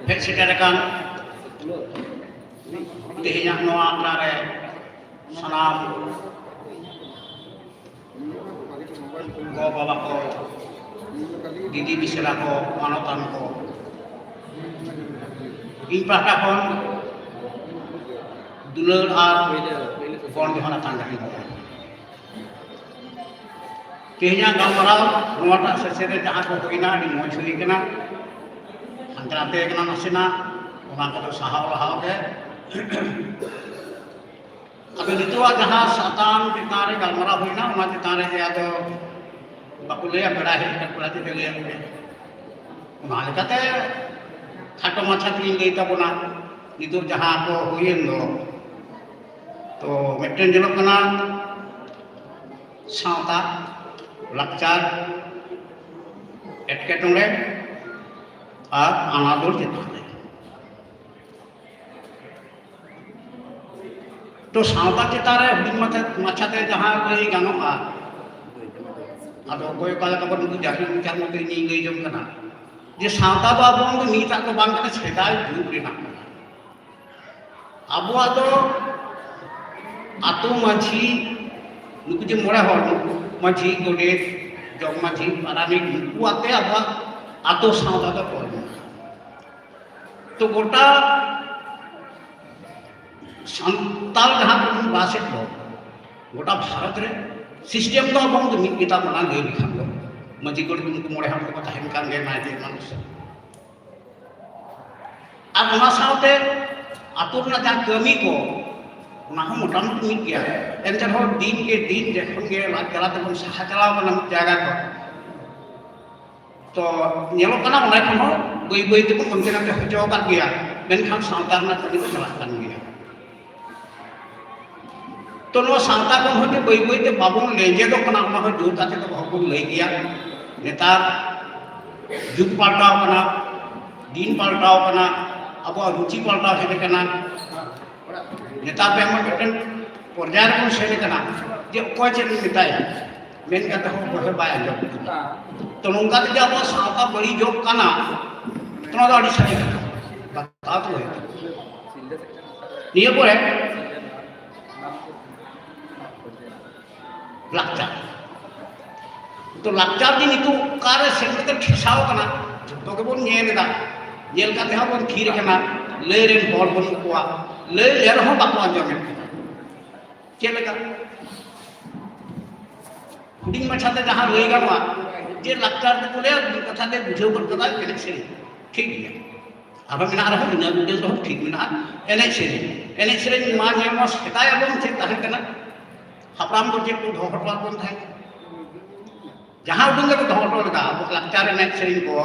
ᱦᱮᱡ ᱥᱮᱴᱮᱨ ᱟᱠᱟᱱ ᱛᱮᱦᱮᱧᱟᱜ ᱱᱚᱣᱟ ᱟᱠᱷᱲᱟ ᱨᱮ ᱥᱟᱱᱟᱢ ᱜᱚ ᱵᱟᱵᱟ ᱠᱚ, ᱫᱤᱫᱤ ᱢᱤᱥᱨᱟ ᱠᱚ, ᱢᱟᱱᱚᱛᱟᱱ ᱠᱚ, ᱤᱧ ᱯᱟᱦᱴᱟ ᱠᱷᱚᱱ ᱫᱩᱞᱟᱹᱲ ᱟᱨ ᱜᱚᱲ ᱡᱚᱦᱟᱨ ᱟᱛᱟᱝ ᱠᱟᱛᱮ ᱛᱮᱦᱮᱧᱟᱜ ᱜᱟᱞᱢᱟᱨᱟᱣ ᱱᱚᱣᱟᱴᱟᱜ ᱥᱮᱥᱮᱱ ᱨᱮ ᱡᱟᱦᱟᱸ ᱠᱚ ᱦᱩᱭᱱᱟ, ᱟᱹᱰᱤ ᱢᱚᱡᱽ ᱦᱩᱭ ᱠᱟᱱᱟ᱾ ᱦᱟᱱᱛᱮ ᱱᱟᱛᱮ ᱠᱟᱱᱟ ᱱᱟᱥᱮᱱᱟᱜ, ᱚᱱᱟ ᱠᱚᱫᱚ ᱥᱟᱦᱟᱣ ᱞᱟᱦᱟᱣ ᱜᱮ᱾ ᱟᱫᱚ ᱱᱤᱛᱚᱜᱟᱜ ᱡᱟᱦᱟᱸ ᱥᱟᱛᱟᱢ ᱪᱮᱛᱟᱱ ᱨᱮ ᱜᱟᱞᱢᱟᱨᱟᱣ ᱦᱩᱭᱱᱟ, ᱚᱱᱟ ᱪᱮᱛᱟᱱ ᱨᱮᱜᱮ ᱟᱫᱚ ᱵᱟᱠᱚ ᱞᱟᱹᱭᱟ, ᱯᱮᱲᱟ ᱦᱮᱡ ᱞᱮᱱᱠᱷᱟᱱ ᱯᱮᱲᱟ ᱪᱮᱫ ᱮ ᱞᱟᱹᱭᱟ? ᱚᱱᱟ ᱞᱮᱠᱟᱛᱮ ᱠᱷᱟᱴᱚ ᱢᱟᱪᱷᱟ ᱛᱮᱞᱤᱧ ᱞᱟᱹᱭ ᱛᱟᱵᱚᱱᱟ, ᱱᱤᱛᱚᱜ ᱡᱟᱦᱟᱸ ᱠᱚ ᱦᱩᱭᱮᱱ ᱫᱚ, ᱛᱚ ᱢᱤᱫᱴᱮᱱ ᱧᱮᱞᱚᱜ ᱠᱟᱱᱟ ᱥᱟᱶᱛᱟ, ᱞᱟᱠᱪᱟᱨ, ᱮᱴᱠᱮᱴᱚᱬᱮ ᱟᱨ ᱟᱱᱟᱫᱚᱨ ᱪᱮᱛᱟᱱ ᱨᱮ᱾ ᱛᱚ ᱥᱟᱶᱛᱟ ᱪᱮᱛᱟᱱ ᱨᱮ ᱦᱩᱰᱤᱧ ᱢᱟᱪᱷᱟ, ᱢᱟᱪᱷᱟᱛᱮ ᱡᱟᱦᱟᱸ ᱞᱟᱹᱭ ᱜᱟᱱᱚᱜᱼᱟ, ᱟᱫᱚ ᱚᱠᱚᱭ ᱚᱠᱟ ᱞᱮᱠᱟ ᱵᱚᱱ ᱵᱩᱡᱟ, ᱤᱧ ᱢᱚᱪᱟ ᱢᱚᱛᱚ ᱤᱧᱤᱧ ᱞᱟᱹᱭ ᱡᱚᱝ ᱠᱟᱱᱟ ᱡᱮ ᱥᱟᱶᱛᱟ ᱫᱚ ᱟᱵᱚ ᱫᱚ ᱱᱤᱛᱟᱜ ᱫᱚ ᱵᱟᱝ ᱠᱟᱱᱟ, ᱥᱮᱫᱟᱭ ᱡᱩᱜᱽ ᱨᱮᱱᱟᱜ ᱠᱟᱱᱟ᱾ ᱟᱵᱚᱣᱟᱜ ᱫᱚ ᱟᱛᱳ ᱢᱟᱹᱡᱷᱤ, ᱱᱩᱠᱩ ᱡᱮ ᱢᱚᱬᱮ ᱦᱚᱲ, ᱱᱩᱠᱩ ᱢᱟᱹᱡᱷᱤ, ᱜᱚᱰᱮᱛ, ᱡᱚᱜᱽ ᱢᱟᱹᱡᱷᱤ, ᱯᱟᱨᱟᱱᱤᱠ, ᱱᱩᱠᱩ ᱟᱛᱮ ᱟᱵᱚᱣᱟᱜ ᱟᱛᱳ ᱥᱟᱶᱛᱟ ᱫᱚ ᱛᱚᱞ ᱢᱮᱱᱟᱜᱼᱟ᱾ ᱛᱚ ᱜᱚᱴᱟ ᱥᱟᱱᱛᱟᱲ ᱡᱟᱦᱟᱸ ᱠᱚᱵᱚᱱ ᱵᱟᱥᱮᱫ ᱫᱚ, ᱜᱚᱴᱟ ᱵᱷᱟᱨᱚᱛ ᱨᱮ ᱥᱤᱥᱴᱮᱢ ᱫᱚ ᱟᱵᱚ ᱫᱚ ᱢᱤᱫ ᱜᱮᱛᱟ ᱵᱚᱱᱟ ᱞᱟᱹᱭ ᱞᱮᱠᱷᱟᱱ ᱫᱚ᱾ ᱢᱟᱹᱡᱷᱤ ᱜᱚᱰᱮᱛ ᱩᱱᱠᱩ ᱢᱚᱬᱮ ᱦᱚᱲ ᱠᱚᱠᱚ ᱛᱟᱦᱮᱱ ᱠᱟᱱ ᱜᱮᱭᱟ, ᱱᱟᱭᱠᱮ ᱮᱢᱟᱱ ᱠᱚ᱾ ᱟᱨ ᱚᱱᱟ ᱥᱟᱶᱛᱮ ᱟᱹᱛᱩ ᱨᱮᱱᱟᱜ ᱡᱟᱦᱟᱸ ᱠᱟᱹᱢᱤ ᱠᱚ, ᱚᱱᱟ ᱦᱚᱸ ᱢᱚᱴᱟᱢᱩᱴᱤ ᱢᱤᱫ ᱜᱮᱭᱟ᱾ ᱮᱱᱛᱮ ᱨᱮᱦᱚᱸ ᱫᱤᱱ ᱜᱮ ᱫᱤᱱ ᱡᱚᱠᱷᱚᱱ ᱜᱮ ᱞᱟᱡ ᱡᱟᱞᱟ ᱛᱮᱵᱚᱱ ᱥᱟᱦᱟ ᱪᱟᱞᱟᱣ ᱠᱟᱱᱟ ᱢᱤᱫ ᱡᱟᱭᱜᱟ ᱠᱷᱚᱱ, ᱛᱚ ᱧᱮᱞᱚᱜ ᱠᱟᱱᱟ ᱚᱱᱟ ᱠᱷᱚᱱ ᱦᱚᱸ ᱵᱟᱹᱭ ᱵᱟᱹᱭ ᱛᱮᱵᱚᱱ ᱚᱱᱛᱮ ᱱᱟᱛᱮ ᱦᱚᱪᱚ ᱟᱠᱟᱫ ᱜᱮᱭᱟ, ᱢᱮᱱᱠᱷᱟᱱ ᱥᱟᱶᱛᱟ ᱨᱮᱱᱟᱜ ᱠᱟᱹᱢᱤ ᱫᱚ ᱪᱟᱞᱟᱜ ᱠᱟᱱ ᱜᱮᱭᱟ᱾ ᱛᱚ ᱱᱚᱣᱟ ᱥᱟᱶᱛᱟ ᱠᱷᱚᱱ ᱦᱚᱸ ᱡᱮ ᱵᱟᱹᱭ ᱵᱟᱹᱭ ᱛᱮ ᱵᱟᱵᱚᱱ ᱞᱮᱸᱡᱮᱫᱚᱜ ᱠᱟᱱᱟ, ᱚᱱᱟ ᱦᱚᱸ ᱡᱳᱨ ᱠᱟᱛᱮ ᱫᱚ ᱵᱟᱵᱚᱱ ᱞᱟᱹᱭ ᱜᱮᱭᱟ᱾ ᱱᱮᱛᱟᱨ ᱡᱩᱜᱽ ᱯᱟᱞᱴᱟᱣ ᱠᱟᱱᱟ, ᱫᱤᱱ ᱯᱟᱞᱴᱟᱣ ᱠᱟᱱᱟ, ᱟᱵᱚᱣᱟᱜ ᱨᱩᱪᱤ ᱯᱟᱞᱴᱟᱣ ᱦᱮᱡ ᱟᱠᱟᱱᱟ᱾ ᱱᱮᱛᱟᱨ ᱫᱚ ᱮᱢᱚᱱ ᱢᱤᱫᱴᱮᱱ ᱯᱚᱨᱡᱟᱭ ᱨᱮᱵᱚᱱ ᱥᱮᱱ ᱟᱠᱟᱱᱟ ᱡᱮ ᱚᱠᱚᱭ ᱪᱮᱫ ᱮᱢ ᱢᱮᱛᱟᱭᱟ, ᱢᱮᱱ ᱠᱟᱛᱮ ᱦᱚᱸ ᱚᱠᱚᱭ ᱦᱚᱸ ᱵᱟᱭ ᱟᱸᱡᱚᱢ ᱠᱟᱱᱟ᱾ ᱛᱚ ᱱᱚᱝᱠᱟ ᱛᱮᱜᱮ ᱟᱵᱚᱣᱟᱜ ᱥᱟᱶᱛᱟ ᱵᱟᱹᱲᱤᱡᱚᱜ ᱠᱟᱱᱟ᱾ ᱛᱚ ᱱᱚᱣᱟ ᱫᱚ ᱟᱹᱰᱤ ᱥᱟᱹᱨᱤ ᱠᱟᱛᱷᱟ, ᱵᱟᱛᱟᱣ ᱛᱮ ᱦᱩᱭᱩᱜ ᱛᱟᱵᱚᱱᱟ᱾ ᱱᱤᱭᱟᱹ ᱯᱚᱨᱮ ᱞᱟᱠᱪᱟᱨ᱾ ᱛᱚ ᱞᱟᱠᱪᱟᱨ ᱜᱮ ᱱᱤᱛᱚᱜ ᱚᱠᱟᱨᱮ ᱥᱮᱱ ᱠᱟᱛᱮ ᱴᱷᱮᱥᱟᱣ ᱠᱟᱱᱟ, ᱡᱚᱛᱚ ᱜᱮᱵᱚᱱ ᱧᱮᱞ ᱮᱫᱟ᱾ ᱧᱮᱞ ᱠᱟᱛᱮ ᱦᱚᱸ ᱵᱚᱱ ᱛᱷᱤᱨ ᱠᱟᱱᱟ, ᱞᱟᱹᱭ ᱨᱮᱱ ᱦᱚᱲ ᱵᱟᱹᱱᱩᱜ ᱠᱚᱣᱟ, ᱞᱟᱹᱭ ᱞᱮ ᱨᱮᱦᱚᱸ ᱵᱟᱠᱚ ᱟᱸᱡᱚᱢᱮᱫ ᱠᱟᱱᱟ᱾ ᱪᱮᱫ ᱞᱮᱠᱟ? ᱦᱩᱰᱤᱧ ᱢᱟᱪᱷᱟ ᱛᱮ ᱡᱟᱦᱟᱸ ᱞᱟᱹᱭ ᱜᱟᱱᱚᱜᱼᱟ, ᱡᱮ ᱞᱟᱠᱪᱟᱨ ᱫᱚᱠᱚ ᱞᱟᱹᱭᱟ, ᱢᱤᱫ ᱠᱟᱛᱷᱟ ᱛᱮ ᱵᱩᱡᱷᱟᱹᱣ ᱜᱚᱫ ᱠᱟᱫᱟ ᱮᱱᱮᱡ ᱥᱮᱨᱮᱧ, ᱴᱷᱤᱠ ᱜᱮᱭᱟ᱾ ᱟᱨᱦᱚᱸ ᱢᱮᱱᱟᱜ ᱨᱮᱦᱚᱸ ᱤᱱᱟᱹ ᱢᱤᱫᱴᱟᱝ ᱨᱮᱦᱚᱸ ᱴᱷᱤᱠ ᱢᱮᱱᱟᱜᱼᱟ᱾ ᱮᱱᱮᱡ ᱥᱮᱨᱮᱧ, ᱮᱱᱮᱡ ᱥᱮᱨᱮᱧ ᱢᱟ ᱧᱮᱞ ᱢᱟ ᱥᱮᱫᱟᱭ ᱟᱵᱚᱱ ᱪᱮᱫ ᱛᱟᱦᱮᱸ ᱠᱟᱱᱟ, ᱦᱟᱯᱲᱟᱢ ᱠᱚ ᱪᱮᱫ ᱠᱚ ᱫᱚᱦᱚ ᱦᱚᱴᱚ ᱟᱵᱚᱱ ᱛᱟᱦᱮᱸ ᱠᱟᱱᱟ, ᱡᱟᱦᱟᱸ ᱩᱰᱩᱝ ᱜᱮᱠᱚ ᱫᱚᱦᱚ ᱦᱚᱴᱚ ᱞᱮᱫᱟ ᱟᱵᱚᱣᱟᱜ ᱞᱟᱠᱪᱟᱨ ᱮᱱᱮᱡ ᱥᱮᱨᱮᱧ ᱠᱚ,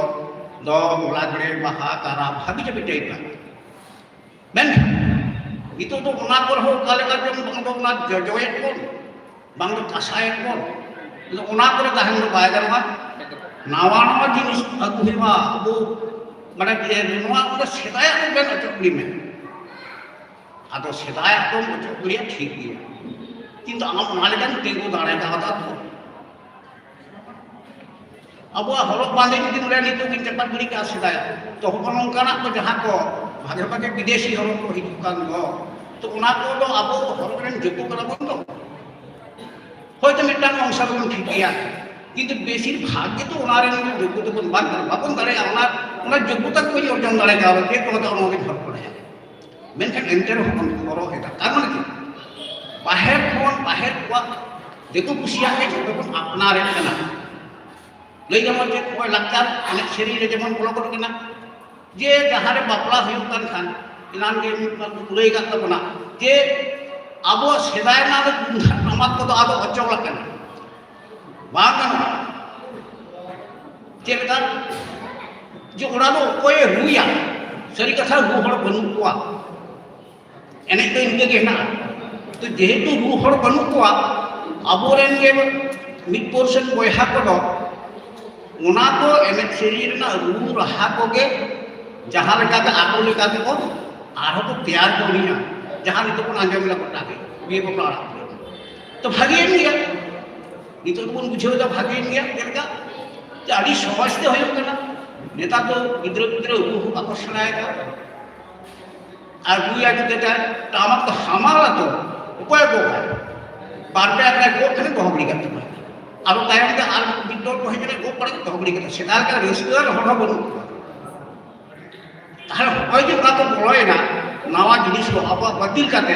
ᱫᱚᱝ, ᱞᱟᱜᱽᱲᱮ, ᱵᱟᱦᱟ, ᱠᱟᱨᱟᱢ, ᱦᱟᱹᱵᱤ ᱡᱟᱹᱵᱤ ᱴᱟᱭᱤᱯ ᱨᱮᱱᱟᱜ᱾ ᱢᱮᱱᱠᱷᱟᱱ ᱱᱤᱛᱚᱜ ᱫᱚ ᱚᱱᱟ ᱠᱚᱨᱮ ᱦᱚᱸ ᱚᱠᱟ ᱞᱮᱠᱟ ᱪᱚᱝ ᱵᱟᱝ ᱫᱚ ᱚᱱᱟ ᱡᱚᱡᱚᱭᱮᱫ ᱵᱚᱱ, ᱵᱟᱝ ᱫᱚ ᱠᱟᱥᱟᱭᱮᱫ ᱵᱚᱱ᱾ ᱟᱫᱚ ᱚᱱᱟ ᱠᱚᱨᱮ ᱛᱟᱦᱮᱱ ᱫᱚ ᱵᱟᱭ ᱜᱟᱱᱚᱜᱼᱟ᱾ ᱱᱟᱣᱟ ᱱᱟᱣᱟ ᱡᱤᱱᱤᱥ ᱟᱹᱜᱩ ᱦᱩᱭᱩᱜᱼᱟ᱾ ᱟᱵᱚ ᱢᱟᱱᱮ ᱡᱮ ᱱᱚᱣᱟ ᱠᱚᱫᱚ ᱥᱮᱫᱟᱭᱟᱜ ᱫᱚ ᱵᱮᱱ ᱚᱪᱚᱜ ᱜᱤᱰᱤ ᱢᱮ᱾ ᱟᱫᱚ ᱥᱮᱫᱟᱭᱟᱜ ᱫᱚᱢ ᱚᱪᱚᱜ ᱜᱤᱰᱤᱭᱟ, ᱴᱷᱤᱠ ᱜᱮᱭᱟ, ᱠᱤᱱᱛᱩ ᱟᱢ ᱚᱱᱟ ᱞᱮᱠᱟᱢ ᱛᱤᱸᱜᱩ ᱫᱟᱲᱮ ᱠᱟᱣᱫᱟ ᱛᱚ? ᱟᱵᱚᱣᱟᱜ ᱦᱚᱨᱚᱜ ᱵᱟᱸᱫᱮ ᱡᱩᱫᱤ ᱱᱚᱰᱮ ᱱᱤᱛᱚᱜ ᱵᱤᱱ ᱪᱟᱯᱟᱫ ᱜᱤᱰᱤ ᱠᱟᱜᱼᱟ ᱥᱮᱫᱟᱭᱟᱜ, ᱛᱚ ᱦᱚᱸᱜᱼᱚ ᱱᱚᱝᱠᱟᱱᱟᱜ ᱠᱚ ᱡᱟᱦᱟᱸ ᱠᱚ ᱵᱷᱟᱜᱮ ᱵᱷᱟᱜᱮ ᱵᱤᱫᱮᱥᱤ ᱦᱚᱨᱚᱜ ᱠᱚ ᱦᱤᱡᱩᱜ ᱠᱟᱱ ᱫᱚ, ᱛᱚ ᱚᱱᱟ ᱠᱚᱫᱚ ᱟᱵᱚ ᱦᱚᱨᱚᱜ ᱨᱮᱱ ᱡᱩᱛᱩ ᱠᱟᱱᱟ ᱵᱚᱱ ᱛᱚ᱾ ᱦᱚᱭᱛᱳ ᱢᱤᱫᱴᱟᱝ ᱚᱝᱥᱚ ᱫᱚᱵᱚᱱ ᱴᱷᱤᱠ ᱜᱮᱭᱟ, ᱠᱤᱱᱛᱩ ᱵᱮᱥᱤᱨ ᱵᱷᱟᱜᱽ ᱜᱮᱛᱚ ᱚᱱᱟ ᱨᱮᱱ ᱡᱳᱜᱽᱜᱚᱛᱟ ᱵᱚᱱ ᱵᱟᱝ ᱠᱟᱱᱟ, ᱵᱟᱵᱚᱱ ᱫᱟᱲᱮᱭᱟᱜᱼᱟ, ᱚᱱᱟ ᱚᱱᱟ ᱡᱳᱜᱽᱜᱚᱛᱟ ᱠᱚ ᱚᱨᱡᱚᱱ ᱫᱟᱲᱮ ᱠᱟᱣᱫᱟ, ᱡᱮ ᱚᱱᱟ ᱫᱚ ᱚᱱᱟ ᱜᱮ ᱦᱚᱨᱚᱜ ᱵᱟᱲᱟᱭᱟ᱾ ᱢᱮᱱᱠᱷᱟᱱ ᱮᱱᱛᱮ ᱨᱮᱦᱚᱸ ᱵᱚᱱ ᱦᱚᱨᱚᱜ ᱮᱫᱟ᱾ ᱠᱟᱨ ᱢᱟᱱᱮ ᱪᱮᱫ? ᱵᱟᱦᱮᱨ ᱠᱷᱚᱱ, ᱵᱟᱦᱮᱨ ᱠᱚᱣᱟᱜ ᱫᱤᱠᱩ ᱯᱩᱥᱤᱭᱟᱜ ᱜᱮ ᱡᱚᱛᱚ ᱵᱚᱱ ᱟᱯᱱᱟᱨᱮᱫ ᱠᱟᱱᱟ᱾ ᱞᱟᱹᱭ ᱜᱟᱱᱚᱜᱼᱟ ᱡᱮ ᱱᱚᱜᱼᱚᱭ ᱞᱟᱠᱪᱟᱨ ᱮᱱᱮᱡ ᱥᱮᱨᱮᱧ ᱨᱮ ᱡᱮᱢᱚᱱ ᱵᱚᱞᱚ ᱜᱚᱫ ᱠᱟᱱᱟ, ᱡᱮ ᱡᱟᱦᱟᱸ ᱨᱮ ᱵᱟᱯᱞᱟ ᱦᱩᱭᱩᱜ ᱠᱟᱱ ᱠᱷᱟᱱ, ᱮᱱᱟᱱ ᱜᱮ ᱢᱤᱫ ᱵᱟᱨ ᱠᱚ ᱞᱟᱹᱭ ᱟᱠᱟᱫ ᱛᱟᱵᱚᱱᱟ ᱡᱮ ᱟᱵᱚᱣᱟᱜ ᱥᱮᱫᱟᱭ ᱨᱮᱱᱟᱜ ᱫᱚ ᱛᱩᱢᱫᱟᱜ ᱴᱟᱢᱟᱠ ᱠᱚᱫᱚ ᱟᱫᱚ ᱚᱪᱚᱞ ᱟᱠᱟᱱᱟ, ᱵᱟᱝ ᱜᱟᱱᱚᱜᱼᱟ᱾ ᱪᱮᱫ ᱞᱮᱠᱟ? ᱡᱮ ᱚᱱᱟ ᱫᱚ ᱚᱠᱚᱭᱮ ᱨᱩᱭᱟ? ᱥᱟᱹᱨᱤ ᱠᱟᱛᱷᱟ, ᱨᱩ ᱦᱚᱲ ᱵᱟᱹᱱᱩᱜ ᱠᱚᱣᱟ᱾ ᱮᱱᱮᱡ ᱫᱚ ᱤᱱᱠᱟᱹ ᱜᱮ ᱦᱮᱱᱟᱜᱼᱟ᱾ ᱛᱚ ᱡᱮᱦᱮᱛᱩ ᱨᱩ ᱦᱚᱲ ᱵᱟᱹᱱᱩᱜ ᱠᱚᱣᱟ, ᱟᱵᱚᱨᱮᱱ ᱜᱮ ᱢᱤᱫ ᱯᱟᱨᱥᱮᱱᱴ ᱵᱚᱭᱦᱟ ᱠᱚᱫᱚ ᱚᱱᱟ ᱠᱚ ᱮᱱᱮᱡ ᱥᱮᱨᱮᱧ ᱨᱮᱱᱟᱜ ᱨᱩ ᱨᱟᱦᱟ ᱠᱚᱜᱮ ᱡᱟᱦᱟᱸ ᱞᱮᱠᱟᱛᱮ ᱟᱠᱚ ᱞᱮᱠᱟ ᱛᱮᱠᱚ ᱟᱨᱦᱚᱸ ᱠᱚ ᱛᱮᱭᱟᱨ ᱠᱚ ᱦᱩᱭᱩᱜᱼᱟ, ᱡᱟᱦᱟᱸ ᱱᱤᱛᱚᱜ ᱵᱚᱱ ᱟᱸᱡᱚᱢ ᱮᱫᱟ ᱜᱚᱴᱟ ᱜᱮ ᱵᱤᱭᱮ ᱵᱟᱯᱞᱟ ᱚᱲᱟᱜ ᱠᱚᱨᱮ᱾ ᱛᱚ ᱵᱷᱟᱜᱮᱭᱮᱱ ᱜᱮᱭᱟ, ᱱᱤᱛᱚᱜ ᱫᱚᱵᱚᱱ ᱵᱩᱡᱷᱟᱹᱣ ᱮᱫᱟ ᱵᱷᱟᱜᱮᱭᱮᱱ ᱜᱮᱭᱟ᱾ ᱪᱮᱫ ᱞᱮᱠᱟ? ᱡᱮ ᱟᱹᱰᱤ ᱥᱚᱦᱚᱡ ᱛᱮ ᱦᱩᱭᱩᱜ ᱠᱟᱱᱟ᱾ ᱱᱮᱛᱟᱨ ᱫᱚ ᱜᱤᱫᱽᱨᱟᱹ ᱯᱤᱫᱽᱨᱟᱹ ᱨᱩ ᱦᱚᱸ ᱵᱟᱠᱚ ᱥᱮᱬᱟᱭᱮᱫᱟ᱾ ᱟᱹᱜᱩᱭᱟ ᱪᱤᱠᱟᱹᱛᱮ? ᱴᱟᱢᱟᱠ ᱫᱚ ᱦᱟᱢᱟᱞᱟ ᱛᱚ, ᱚᱠᱚᱭ ᱜᱚᱜᱟᱭ? ᱵᱟᱨ ᱯᱮ ᱟᱠᱷᱲᱟ ᱜᱚᱜ ᱠᱷᱟᱱ ᱫᱚᱦᱚ ᱜᱤᱰᱤ ᱠᱟᱜ ᱛᱟᱢᱟ᱾ ᱟᱨᱚ ᱛᱟᱭᱚᱢ ᱛᱮ ᱟᱨ ᱢᱤᱫ ᱫᱚᱞ ᱠᱚ ᱦᱮᱡ ᱮᱱᱟ, ᱜᱚᱜ ᱵᱟᱲᱟ ᱠᱟᱛᱮ ᱫᱚᱦᱚ ᱜᱤᱰᱤ ᱠᱟᱜ ᱛᱟᱢᱟ᱾ ᱥᱮᱫᱟᱭ ᱞᱮᱠᱟ ᱨᱟᱹᱥᱠᱟᱹ ᱟᱱ ᱦᱚᱲ ᱦᱚᱸ ᱵᱟᱹᱱᱩᱜ ᱠᱚᱣᱟ᱾ ᱛᱟᱦᱞᱮ ᱦᱚᱸᱜᱼᱚᱭ ᱡᱮ ᱚᱱᱟ ᱠᱚ ᱵᱚᱞᱚᱭᱮᱱᱟ, ᱱᱟᱣᱟ ᱡᱤᱱᱤᱥ ᱠᱚ ᱟᱵᱚᱣᱟᱜ ᱵᱟᱹᱛᱤᱞ ᱠᱟᱛᱮ,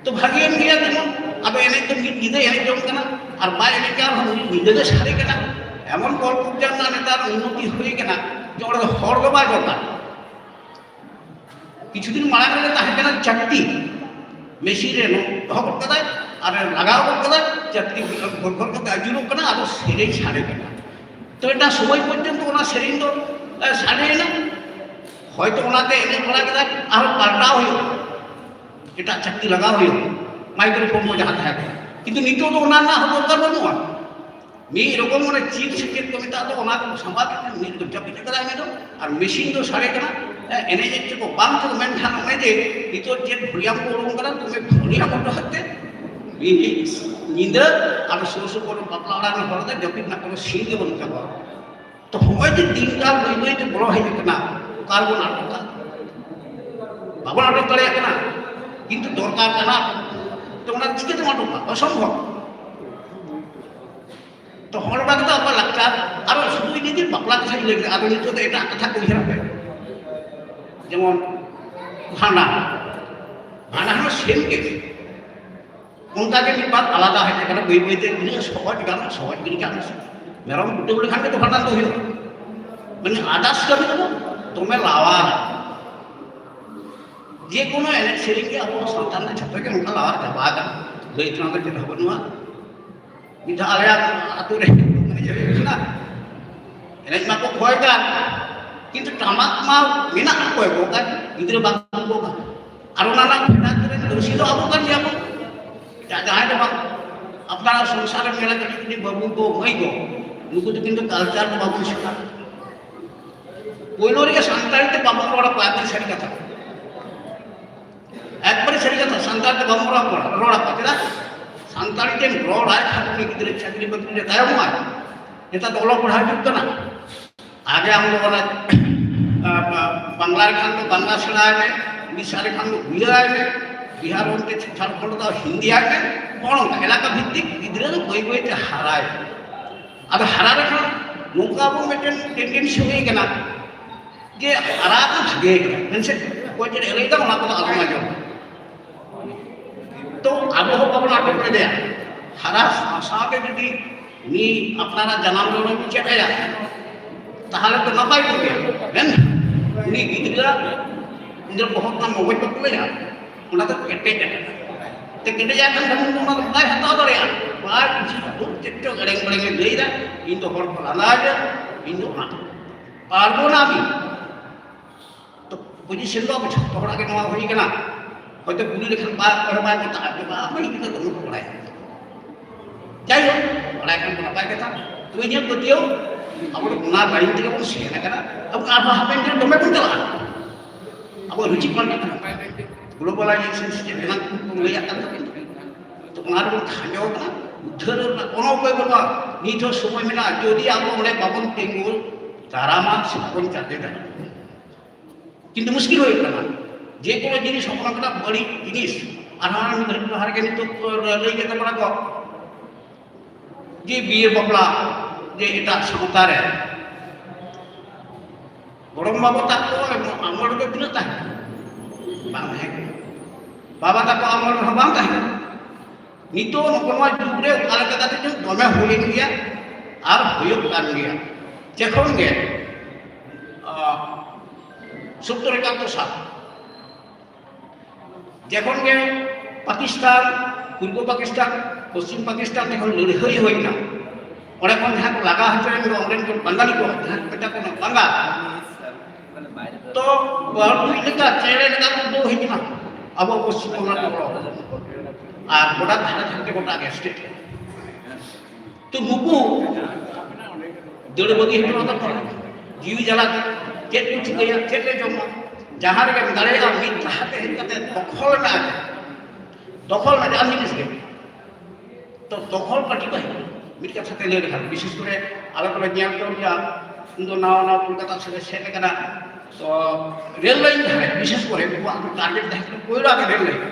ᱛᱚ ᱵᱷᱟᱜᱮᱭᱮᱱ ᱜᱮᱭᱟ᱾ ᱡᱮᱢᱚᱱ ᱟᱫᱚ ᱮᱱᱮᱡ ᱫᱚ ᱢᱤᱫ ᱧᱤᱫᱟᱹ ᱮᱱᱮᱡ ᱡᱚᱝ ᱠᱟᱱᱟ, ᱟᱨ ᱵᱟᱭ ᱮᱱᱮᱡ ᱠᱟᱱ ᱨᱮᱦᱚᱸ ᱢᱤᱫ ᱧᱤᱫᱟᱹ ᱜᱮ ᱥᱟᱰᱮ ᱠᱟᱱᱟ᱾ ᱮᱢᱚᱱ ᱠᱚᱞ ᱠᱚᱵᱡᱟ ᱨᱮᱱᱟᱜ ᱱᱮᱛᱟᱨ ᱩᱱᱱᱚᱛᱤ ᱦᱩᱭ ᱠᱟᱱᱟ ᱡᱮ ᱚᱸᱰᱮ ᱫᱚ ᱦᱚᱲ ᱫᱚ ᱵᱟᱭ ᱫᱚᱨᱠᱟᱨ᱾ ᱠᱤᱪᱷᱩ ᱫᱤᱱ ᱢᱟᱲᱟᱝ ᱨᱮ ᱛᱟᱦᱮᱸ ᱠᱟᱱᱟ ᱪᱟᱹᱴᱤ, ᱢᱮᱥᱤᱱ ᱨᱮ ᱫᱚᱦᱚ ᱜᱚᱫ ᱠᱟᱫᱟᱭ ᱟᱨ ᱞᱟᱜᱟᱣ ᱜᱚᱫ ᱠᱟᱫᱟᱭ, ᱪᱟᱹᱴᱤ ᱜᱚᱨ ᱜᱚᱨ ᱠᱟᱛᱮ ᱟᱹᱪᱩᱨᱚᱜ ᱠᱟᱱᱟ, ᱟᱫᱚ ᱥᱮᱨᱮᱧ ᱥᱟᱰᱮ ᱠᱟᱱᱟ᱾ ᱛᱚ ᱢᱤᱫᱴᱟᱝ ᱥᱚᱢᱚᱭ ᱯᱚᱨᱡᱚᱱᱛᱚ ᱚᱱᱟ ᱥᱮᱨᱮᱧ ᱫᱚ, ᱮ, ᱥᱟᱰᱮᱭᱮᱱᱟ, ᱦᱚᱭᱛᱚ ᱚᱱᱟᱛᱮ ᱮᱱᱮᱡ ᱵᱟᱲᱟ ᱠᱮᱫᱟᱭ, ᱟᱨᱦᱚᱸ ᱯᱟᱞᱴᱟᱣ ᱦᱩᱭᱩᱜᱼᱟ, ᱮᱴᱟᱜ ᱪᱟᱹᱴᱤ ᱞᱟᱜᱟᱣ ᱦᱩᱭᱩᱜᱼᱟ, ᱢᱟᱭᱠᱨᱳᱯᱷᱳᱱ ᱠᱚ ᱡᱟᱦᱟᱸ ᱛᱟᱦᱮᱸ ᱠᱟᱱᱟ᱾ ᱠᱤᱱᱛᱩ ᱱᱤᱛᱚᱜ ᱫᱚ ᱚᱱᱟ ᱨᱮᱱᱟᱜ ᱦᱚᱸ ᱫᱚᱨᱠᱟᱨ ᱵᱟᱹᱱᱩᱜᱼᱟ᱾ ᱢᱤᱫ ᱨᱚᱠᱚᱢ ᱚᱱᱟ ᱪᱤᱯ ᱥᱮ ᱪᱮᱫ ᱠᱚ ᱢᱮᱛᱟᱜ ᱫᱚ, ᱚᱱᱟ ᱠᱚ ᱥᱟᱢᱵᱟᱣ ᱠᱟᱛᱮ ᱢᱤᱫ ᱨᱚᱠᱚᱢ ᱡᱟᱹᱯᱤᱫ ᱠᱟᱫᱟᱭ ᱩᱱᱤ ᱫᱚ, ᱟᱨ ᱢᱮᱥᱤᱱ ᱫᱚ ᱥᱟᱰᱮ ᱠᱟᱱᱟ᱾ ᱮᱱᱮᱡ ᱮᱱᱮᱡ ᱛᱮᱠᱚ ᱵᱟᱝ ᱛᱮᱠᱚ, ᱢᱮᱱᱠᱷᱟᱱ ᱚᱱᱮ ᱡᱮ ᱱᱤᱛᱚᱜ ᱪᱮᱫ ᱵᱷᱚᱞᱤᱭᱟᱢ ᱠᱚ ᱩᱰᱩᱝ ᱠᱟᱱᱟ, ᱫᱚᱢᱮ ᱵᱷᱚᱞᱤᱭᱟᱢ ᱩᱰᱩᱝ ᱠᱟᱛᱮ ᱢᱤᱫ ᱧᱤᱫᱟᱹ ᱟᱨ ᱥᱩᱨ ᱥᱩᱯᱩᱨ ᱵᱟᱯᱞᱟ ᱚᱲᱟᱜ ᱨᱮᱱ ᱦᱚᱲ ᱫᱚ ᱡᱟᱹᱯᱤᱫ ᱨᱮᱱᱟᱜ ᱠᱳᱱᱳ ᱥᱤᱱ ᱜᱮ ᱵᱟᱹᱱᱩᱜ ᱛᱟᱠᱚᱣᱟ᱾ ᱛᱚ ᱦᱚᱸᱜᱼᱚᱭ ᱡᱮ ᱫᱤᱱᱠᱟᱞ ᱵᱟᱹᱭ ᱵᱟᱹᱭ ᱛᱮ ᱵᱚᱞᱚ ᱦᱮᱡ ᱟᱠᱟᱱᱟ, ᱚᱠᱟ ᱨᱮᱵᱚᱱ ᱟᱴᱚᱠᱟ? ᱵᱟᱵᱚᱱ ᱟᱴᱚᱠ ᱫᱟᱲᱮᱭᱟᱜ ᱠᱟᱱᱟ, ᱠᱤᱱᱛᱩ ᱫᱚᱨᱠᱟᱨ ᱠᱟᱱᱟ᱾ ᱛᱚ ᱚᱱᱟ ᱪᱤᱠᱟᱹᱛᱮᱢ ᱟᱴᱚᱠᱟ? ᱚᱥᱚᱢᱵᱷᱚᱵ᱾ ᱦᱚᱲ ᱚᱱᱟ ᱠᱚᱫᱚ ᱟᱵᱚᱣᱟᱜ ᱞᱟᱠᱪᱟᱨ᱾ ᱟᱨ ᱥᱩᱫᱷᱩ ᱤᱧ ᱡᱩᱫᱤ ᱵᱟᱯᱞᱟ ᱠᱟᱛᱷᱟᱧ ᱞᱟᱹᱭ ᱠᱮᱫᱟ, ᱟᱫᱚ ᱱᱤᱛᱚᱜ ᱫᱚ ᱮᱴᱟᱜ ᱠᱟᱛᱷᱟ ᱠᱚ ᱩᱭᱦᱟᱹᱨ ᱯᱮ, ᱡᱮᱢᱚᱱ ᱵᱷᱟᱸᱰᱟᱱ᱾ ᱵᱷᱟᱸᱰᱟᱱ ᱦᱚᱸ ᱥᱮᱢ ᱜᱮ, ᱚᱱᱠᱟ ᱜᱮ ᱢᱤᱫ ᱵᱟᱨ ᱟᱞᱟᱫᱟ ᱦᱮᱡ ᱟᱠᱟᱱᱟ᱾ ᱵᱟᱹᱭ ᱵᱟᱹᱭ ᱛᱮ ᱩᱱᱟᱹᱜ ᱥᱚᱦᱚᱡᱽ ᱜᱟᱱᱚᱜ, ᱥᱚᱦᱚᱡᱽ ᱜᱤᱰᱤ ᱠᱟᱜ ᱢᱮ ᱥᱮ᱾ ᱢᱮᱨᱚᱢ ᱠᱩᱴᱟᱹᱢ ᱞᱮᱠᱷᱟᱱ ᱜᱮ ᱛᱚ ᱵᱷᱟᱸᱰᱟᱱ ᱫᱚ ᱦᱩᱭᱩᱜᱼᱟ᱾ ᱢᱟᱱᱮ ᱟᱫᱟᱨᱥ ᱠᱟᱹᱢᱤ ᱠᱚᱫᱚ ᱫᱚᱢᱮ ᱞᱟᱣᱟᱨ᱾ ᱡᱮ ᱠᱳᱱᱳ ᱮᱱᱮᱡ ᱥᱮᱨᱮᱧ ᱜᱮ ᱟᱵᱚ ᱥᱟᱶᱛᱟ ᱨᱮᱱᱟᱜ ᱡᱷᱚᱛᱚ ᱜᱮ ᱱᱚᱝᱠᱟ ᱞᱟᱣᱟᱨ ᱪᱟᱵᱟ ᱟᱠᱟᱱᱟ᱾ ᱞᱟᱹᱭ ᱛᱮᱱᱟᱜ ᱫᱚ ᱪᱮᱫ ᱦᱚᱸ ᱵᱟᱹᱱᱩᱜᱼᱟ᱾ ᱢᱤᱫ ᱫᱷᱟᱣ ᱟᱞᱮᱭᱟᱜ ᱟᱹᱛᱩ ᱨᱮ ᱤᱭᱟᱹ ᱦᱩᱭᱩᱜ ᱠᱟᱱᱟ, ᱮᱱᱮᱡ ᱢᱟᱠᱚ ᱠᱷᱚᱭ ᱠᱟᱱ, ᱠᱤᱱᱛᱩ ᱴᱟᱢᱟᱠ ᱢᱟ ᱢᱮᱱᱟᱜ ᱠᱚ ᱠᱚ ᱠᱟᱱ, ᱜᱤᱫᱽᱨᱟᱹ ᱵᱟᱠᱚ ᱠᱚ ᱠᱟᱱ᱾ ᱟᱨ ᱚᱱᱟ ᱨᱮᱱᱟᱜ ᱯᱷᱮᱰᱟᱛ ᱨᱮᱱ ᱫᱳᱥᱤ ᱫᱚ ᱟᱵᱚ ᱠᱟᱱ ᱜᱮᱭᱟ ᱵᱚᱱ᱾ ᱡᱟ-, ᱡᱟᱦᱟᱸᱭ ᱫᱚ ᱵᱟᱝ, ᱟᱯᱱᱟᱨᱟᱜ ᱥᱚᱝᱥᱟᱨ ᱨᱮ ᱧᱮᱞ ᱠᱟᱹᱴᱤᱡ ᱠᱟᱹᱴᱤᱡ ᱵᱟᱹᱵᱩ ᱠᱚ, ᱢᱟᱹᱭ ᱠᱚ, ᱱᱩᱠᱩ ᱫᱚ ᱠᱤᱱᱛᱩ ᱠᱟᱞᱪᱟᱨ ᱫᱚ ᱵᱟᱵᱚᱱ ᱥᱮᱬᱟ᱾ ᱯᱳᱭᱞᱳ ᱨᱮᱜᱮ ᱥᱟᱱᱛᱟᱲᱤ ᱛᱮ ᱵᱟᱵᱚᱱ ᱨᱚᱲ ᱟᱠᱚᱣᱟ, ᱮᱠᱫᱚᱢ ᱥᱟᱹᱨᱤ ᱠᱟᱛᱷᱟ᱾ ᱮᱠᱵᱟᱨᱮ ᱥᱟᱹᱨᱤ ᱠᱟᱛᱷᱟ, ᱥᱟᱱᱛᱟᱲ ᱛᱮ ᱵᱟᱵᱚᱱ ᱨᱚᱲ ᱟᱠᱚᱣᱟ᱾ ᱨᱚᱲ ᱟᱠᱚᱣᱟ᱾ ᱪᱮᱫᱟᱜ? ᱥᱟᱱᱛᱟᱲᱤ ᱛᱮᱢ ᱨᱚᱲᱟ, ᱮᱱᱠᱷᱟᱱ ᱩᱱᱤ ᱜᱤᱫᱽᱨᱟᱹ ᱪᱟᱹᱠᱨᱤ ᱵᱟᱹᱠᱨᱤ ᱨᱮ ᱛᱟᱭᱚᱢᱚᱜᱼᱟᱭ᱾ ᱱᱮᱛᱟᱨ ᱫᱚ ᱚᱞᱚᱜ ᱯᱟᱲᱦᱟᱣ ᱡᱩᱜᱽ ᱠᱟᱱᱟ᱾ ᱟᱜᱮ ᱟᱢ ᱫᱚ ᱚᱱᱟ, ᱟ, ᱵᱟ-, ᱵᱟᱝᱞᱟ ᱨᱮ ᱠᱷᱟᱱ ᱫᱚ ᱵᱟᱝᱞᱟ ᱥᱮᱬᱟᱭ ᱢᱮ, ᱩᱲᱤᱥᱥᱟ ᱨᱮ ᱠᱷᱟᱱ ᱫᱚ ᱩᱲᱤᱭᱟ ᱟᱭ ᱢᱮ, ᱵᱤᱦᱟᱨ ᱚᱱᱛᱮ ᱡᱷᱟᱲᱠᱷᱚᱸᱰ ᱫᱚ ᱦᱤᱱᱫᱤ ᱟᱭ ᱢᱮ, ᱱᱚᱜᱼᱚ ᱱᱚᱝᱠᱟ ᱮᱞᱟᱠᱟ ᱵᱷᱤᱛᱛᱤᱠ ᱜᱤᱫᱽᱨᱟᱹ ᱫᱚ ᱵᱟᱹᱭ ᱵᱟᱹᱭ ᱛᱮ ᱦᱟᱨᱟᱭ᱾ ᱟᱫᱚ ᱦᱟᱨᱟ ᱞᱮᱠᱷᱟᱱ ᱱᱚᱝᱠᱟ ᱟᱵᱚ ᱢᱤᱫᱴᱮᱱ ᱴᱮᱱᱰᱮᱱᱥᱤ ᱦᱩᱭ ᱠᱟᱱᱟ ᱡᱮ ᱦᱟᱨᱟ ᱫᱚ ᱵᱷᱟᱜᱮ ᱠᱟᱱᱟ, ᱢᱮᱱᱥᱮ ᱚᱠᱚᱭ ᱪᱮᱫ ᱮ ᱞᱟᱹᱭ ᱫᱟ ᱚᱱᱟ ᱠᱚᱫᱚ ᱟᱞᱚᱢ ᱟᱸᱡᱚᱢᱟ᱾ ᱛᱚ ᱟᱵᱚ ᱦᱚᱸ ᱵᱟᱵᱚᱱ ᱟᱴᱚᱠ ᱞᱮᱫᱮᱭᱟ᱾ ᱦᱟᱨᱟ ᱥᱟᱶ ᱥᱟᱶᱛᱮ ᱡᱩᱫᱤ ᱩᱱᱤ ᱟᱯᱱᱟᱨᱟᱜ ᱡᱟᱱᱟᱢ ᱨᱚᱲ ᱵᱚᱱ ᱪᱮᱫ ᱟᱭᱟ, ᱛᱟᱦᱚᱞᱮ ᱛᱚ ᱱᱟᱯᱟᱭ ᱠᱚᱜ ᱜᱮᱭᱟ᱾ ᱢᱮᱱᱠᱷᱟᱱ ᱩᱱᱤ ᱜᱤᱫᱽᱨᱟᱹ ᱜᱤᱫᱽᱨᱟᱹ ᱵᱚᱦᱚᱜ ᱨᱮᱱᱟᱜ ᱢᱚᱜᱚᱡ ᱵᱟᱠᱚ ᱞᱟᱹᱭᱟ, ᱚᱱᱟ ᱫᱚ ᱠᱮᱴᱮᱡ ᱟᱠᱟᱱᱟ᱾ ᱛᱮ ᱠᱮᱴᱮᱡ ᱟᱠᱟᱱ ᱠᱷᱟᱱ ᱚᱱᱟ ᱫᱚ ᱵᱟᱭ ᱦᱟᱛᱟᱣ ᱫᱟᱲᱮᱭᱟᱜᱼᱟ᱾ ᱵᱟᱭ ᱵᱩᱡᱷᱟᱹᱣᱟ᱾ ᱪᱮᱫ ᱪᱚ ᱮᱲᱮᱝ ᱵᱮᱲᱮᱝ ᱮ ᱞᱟᱹᱭᱫᱟ, ᱤᱧ ᱫᱚ ᱦᱚᱲ ᱠᱚ ᱞᱟᱸᱫᱟᱭᱮᱫᱟ, ᱤᱧ ᱫᱚ ᱚᱱᱟ ᱯᱟᱨᱵᱚᱱᱟᱢᱤ᱾ ᱛᱚ ᱯᱚᱡᱤᱥᱚᱱ ᱫᱚ ᱟᱵᱚ ᱡᱷᱚᱛᱚ ᱦᱚᱲᱟᱜ ᱜᱮ ᱱᱚᱣᱟ ᱦᱩᱭ ᱠᱟᱱᱟ᱾ ᱦᱚᱭᱛᱳ ᱠᱩᱞᱤ ᱞᱮᱠᱷᱟᱱ ᱵᱟ-, ᱚᱠᱚᱭ ᱦᱚᱸ ᱵᱟᱭ ᱢᱮᱛᱟᱜᱼᱟ ᱡᱮ, "ᱵᱟ, ᱢᱟᱹᱭ ᱜᱤᱫᱽᱨᱟᱹ ᱫᱚ ᱵᱟᱹᱱᱩᱜ ᱵᱟᱲᱟᱭᱟ᱾" ᱡᱟᱭᱦᱳᱠ, ᱵᱟᱲᱟᱭ ᱠᱷᱟᱱ ᱫᱚ ᱱᱟᱯᱟᱭ ᱠᱟᱛᱷᱟ᱾ ᱛᱚ ᱤᱧᱟᱹᱜ ᱯᱟᱹᱛᱭᱟᱹᱣ, ᱟᱵᱚ ᱫᱚ ᱚᱱᱟ ᱞᱟᱭᱤᱱ ᱛᱮᱜᱮ ᱵᱚᱱ ᱥᱮᱱ ᱟᱠᱟᱱᱟ᱾ ᱟᱵᱚ ᱟᱨᱦᱚᱸ ᱦᱟᱯᱮᱱ ᱫᱤᱱ ᱫᱚᱢᱮ ᱵᱚᱱ ᱪᱟᱞᱟᱜᱼᱟ᱾ ᱟᱵᱚ ᱨᱩᱪᱤ ᱯᱟᱞᱴᱟᱜ ᱠᱟᱱᱟ᱾ ᱜᱞᱳᱵᱟᱞᱟᱭᱡᱮᱥᱚᱱ ᱥᱮ ᱪᱮᱫ ᱮᱢᱟᱱ ᱠᱚ ᱞᱟᱹᱭᱟᱜ ᱠᱟᱱ ᱛᱟᱵᱚᱱᱟ᱾ ᱛᱚ ᱚᱱᱟ ᱨᱮᱵᱚᱱ ᱠᱷᱟᱸᱡᱚ ᱠᱟᱱᱟ, ᱩᱫᱽᱫᱷᱟᱹᱨ ᱨᱮᱱᱟᱜ ᱠᱳᱱᱳ ᱩᱯᱟᱹᱭ ᱵᱟᱹᱱᱩᱜᱼᱟ᱾ ᱱᱤᱛ ᱦᱚᱸ ᱥᱚᱢᱚᱭ ᱢᱮᱱᱟᱜᱼᱟ, ᱡᱩᱫᱤ ᱟᱵᱚ ᱚᱸᱰᱮ ᱵᱟᱵᱚᱱ ᱛᱤᱸᱜᱩ ᱫᱟᱨᱟᱢᱟ ᱥᱮ ᱵᱟᱵᱚᱱ ᱪᱟᱨᱡᱚ ᱫᱟᱲᱮᱭᱟᱜᱼᱟ᱾ ᱠᱤᱱᱛᱩ ᱢᱩᱥᱠᱤᱞ ᱦᱩᱭᱩᱜ ᱠᱟᱱᱟ, ᱡᱮ ᱠᱳᱱᱳ ᱡᱤᱱᱤᱥ ᱦᱚᱸ ᱚᱱᱠᱟᱱᱟᱜ ᱵᱟᱹᱲᱤᱡ ᱡᱤᱱᱤᱥ, ᱟᱨ ᱦᱟᱱᱟ ᱢᱤᱫ ᱜᱷᱟᱹᱲᱤᱡ ᱞᱟᱦᱟ ᱨᱮᱜᱮ ᱱᱤᱛᱚᱜ ᱠᱚ ᱞᱟᱹᱭ ᱠᱮᱫ ᱛᱟᱵᱚᱱᱟ ᱠᱚ, ᱡᱮ ᱵᱤᱭᱮ ᱵᱟᱯᱞᱟ ᱡᱮ ᱮᱴᱟᱜ ᱥᱟᱶᱛᱟ ᱨᱮ ᱜᱚᱲᱚᱢ ᱵᱟᱵᱟ ᱛᱟᱠᱚ ᱟᱢᱚᱞ ᱨᱮᱫᱚ ᱛᱤᱱᱟᱹᱜ ᱛᱟᱦᱮᱸ ᱠᱟᱱᱟ? ᱵᱟᱝ ᱛᱟᱦᱮᱸ ᱠᱟᱱᱟ᱾ ᱵᱟᱵᱟ ᱛᱟᱠᱚ ᱟᱢᱚᱞ ᱨᱮᱦᱚᱸ ᱵᱟᱝ ᱛᱟᱦᱮᱸ ᱠᱟᱱᱟ᱾ ᱱᱤᱛᱚᱜ ᱱᱚᱜᱼᱚ ᱱᱚᱣᱟ ᱡᱩᱜᱽ ᱨᱮ ᱚᱠᱟ ᱞᱮᱠᱟ ᱠᱟᱛᱮ ᱪᱚᱝ ᱫᱚᱢᱮ ᱦᱩᱭᱮᱱ ᱜᱮᱭᱟ ᱟᱨ ᱦᱩᱭᱩᱜ ᱠᱟᱱ ᱜᱮᱭᱟ᱾ ᱡᱚᱠᱷᱚᱱ ᱜᱮ ᱥᱳᱛᱛᱚᱨ ᱮᱠᱟᱛᱛᱳᱨ ᱥᱟᱞ ᱡᱚᱠᱷᱚᱱ ᱜᱮ ᱯᱟᱠᱤᱥᱛᱟᱱ, ᱯᱩᱨᱵᱚ ᱯᱟᱠᱤᱥᱛᱟᱱ, ᱯᱚᱥᱪᱤᱢ ᱯᱟᱠᱤᱥᱛᱟᱱ ᱡᱚᱠᱷᱚᱱ ᱞᱟᱹᱲᱦᱟᱹᱭ ᱦᱩᱭ ᱮᱱᱟ, ᱚᱸᱰᱮ ᱠᱷᱚᱱ ᱡᱟᱦᱟᱸ ᱠᱚ ᱞᱟᱜᱟ ᱦᱚᱪᱚᱭᱮᱱ ᱫᱚ ᱚᱸᱰᱮᱱ ᱠᱚ ᱵᱟᱝᱜᱟᱞᱤ ᱠᱚ, ᱡᱟᱦᱟᱸ ᱠᱚ ᱢᱮᱛᱟ ᱠᱚ ᱠᱟᱱᱟ ᱵᱟᱝᱜᱟᱞ, ᱛᱚ ᱵᱟᱹᱲᱛᱤ ᱞᱮᱠᱟ ᱪᱮᱬᱮ ᱞᱮᱠᱟ ᱠᱚ ᱩᱰᱟᱹᱣ ᱦᱮᱡ ᱮᱱᱟ ᱟᱵᱚ ᱯᱚᱥᱪᱤᱢ ᱵᱟᱝᱞᱟ ᱠᱚ ᱦᱚᱲ, ᱟᱨ ᱜᱚᱴᱟ ᱫᱷᱟᱨᱮ ᱫᱷᱟᱨᱮ ᱛᱮ ᱜᱚᱴᱟ ᱜᱮ ᱥᱴᱮᱴ ᱨᱮ᱾ ᱛᱚ ᱱᱩᱠᱩ ᱫᱟᱹᱲ ᱵᱟᱹᱜᱤ ᱦᱚᱴᱚ ᱠᱟᱫᱟ ᱠᱚ, ᱡᱤᱣᱤ ᱡᱟᱞᱟ ᱛᱮ ᱪᱮᱫ ᱠᱚ ᱪᱤᱠᱟᱹᱭᱟ, ᱪᱮᱫ ᱞᱮ ᱡᱚᱢᱟ? ᱡᱟᱦᱟᱸ ᱨᱮᱜᱮᱢ ᱫᱟᱲᱮᱭᱟᱜᱼᱟ ᱢᱤᱫ ᱞᱟᱦᱟ ᱛᱮ ᱦᱮᱡ ᱠᱟᱛᱮ ᱫᱚᱠᱷᱚᱞ ᱨᱮᱱᱟᱜ, ᱫᱚᱠᱷᱚᱞ ᱨᱮᱱᱟᱜ ᱡᱟᱦᱟᱸ ᱡᱤᱱᱤᱥ ᱜᱮ, ᱛᱚ ᱫᱚᱠᱷᱚᱞ ᱯᱟᱹᱴᱤ ᱠᱚ ᱦᱮᱡ ᱮᱱᱟ᱾ ᱢᱤᱫ ᱠᱟᱛᱷᱟ ᱛᱮ ᱞᱟᱹᱭ ᱞᱮᱠᱷᱟᱱ, ᱵᱤᱥᱮᱥ ᱠᱚᱨᱮ ᱟᱞᱮ ᱫᱚᱞᱮ ᱧᱮᱞ ᱠᱮᱫ ᱜᱮᱭᱟ, ᱤᱧ ᱫᱚ ᱱᱟᱣᱟ ᱱᱟᱣᱟ ᱠᱳᱞᱠᱟᱛᱟ ᱥᱮᱫ ᱞᱮ ᱥᱮᱱ ᱟᱠᱟᱱᱟ, ᱛᱚ ᱨᱮᱞ ᱞᱟᱭᱤᱱ ᱫᱷᱟᱨᱮ ᱵᱤᱥᱮᱥ ᱠᱚᱨᱮ ᱩᱱᱠᱩᱣᱟᱜ ᱫᱚ ᱴᱟᱨᱜᱮᱴ ᱛᱟᱦᱮᱸ ᱠᱟᱱᱟ ᱯᱳᱭᱞᱳ ᱟᱜᱮ ᱨᱮᱞ ᱞᱟᱭᱤᱱ᱾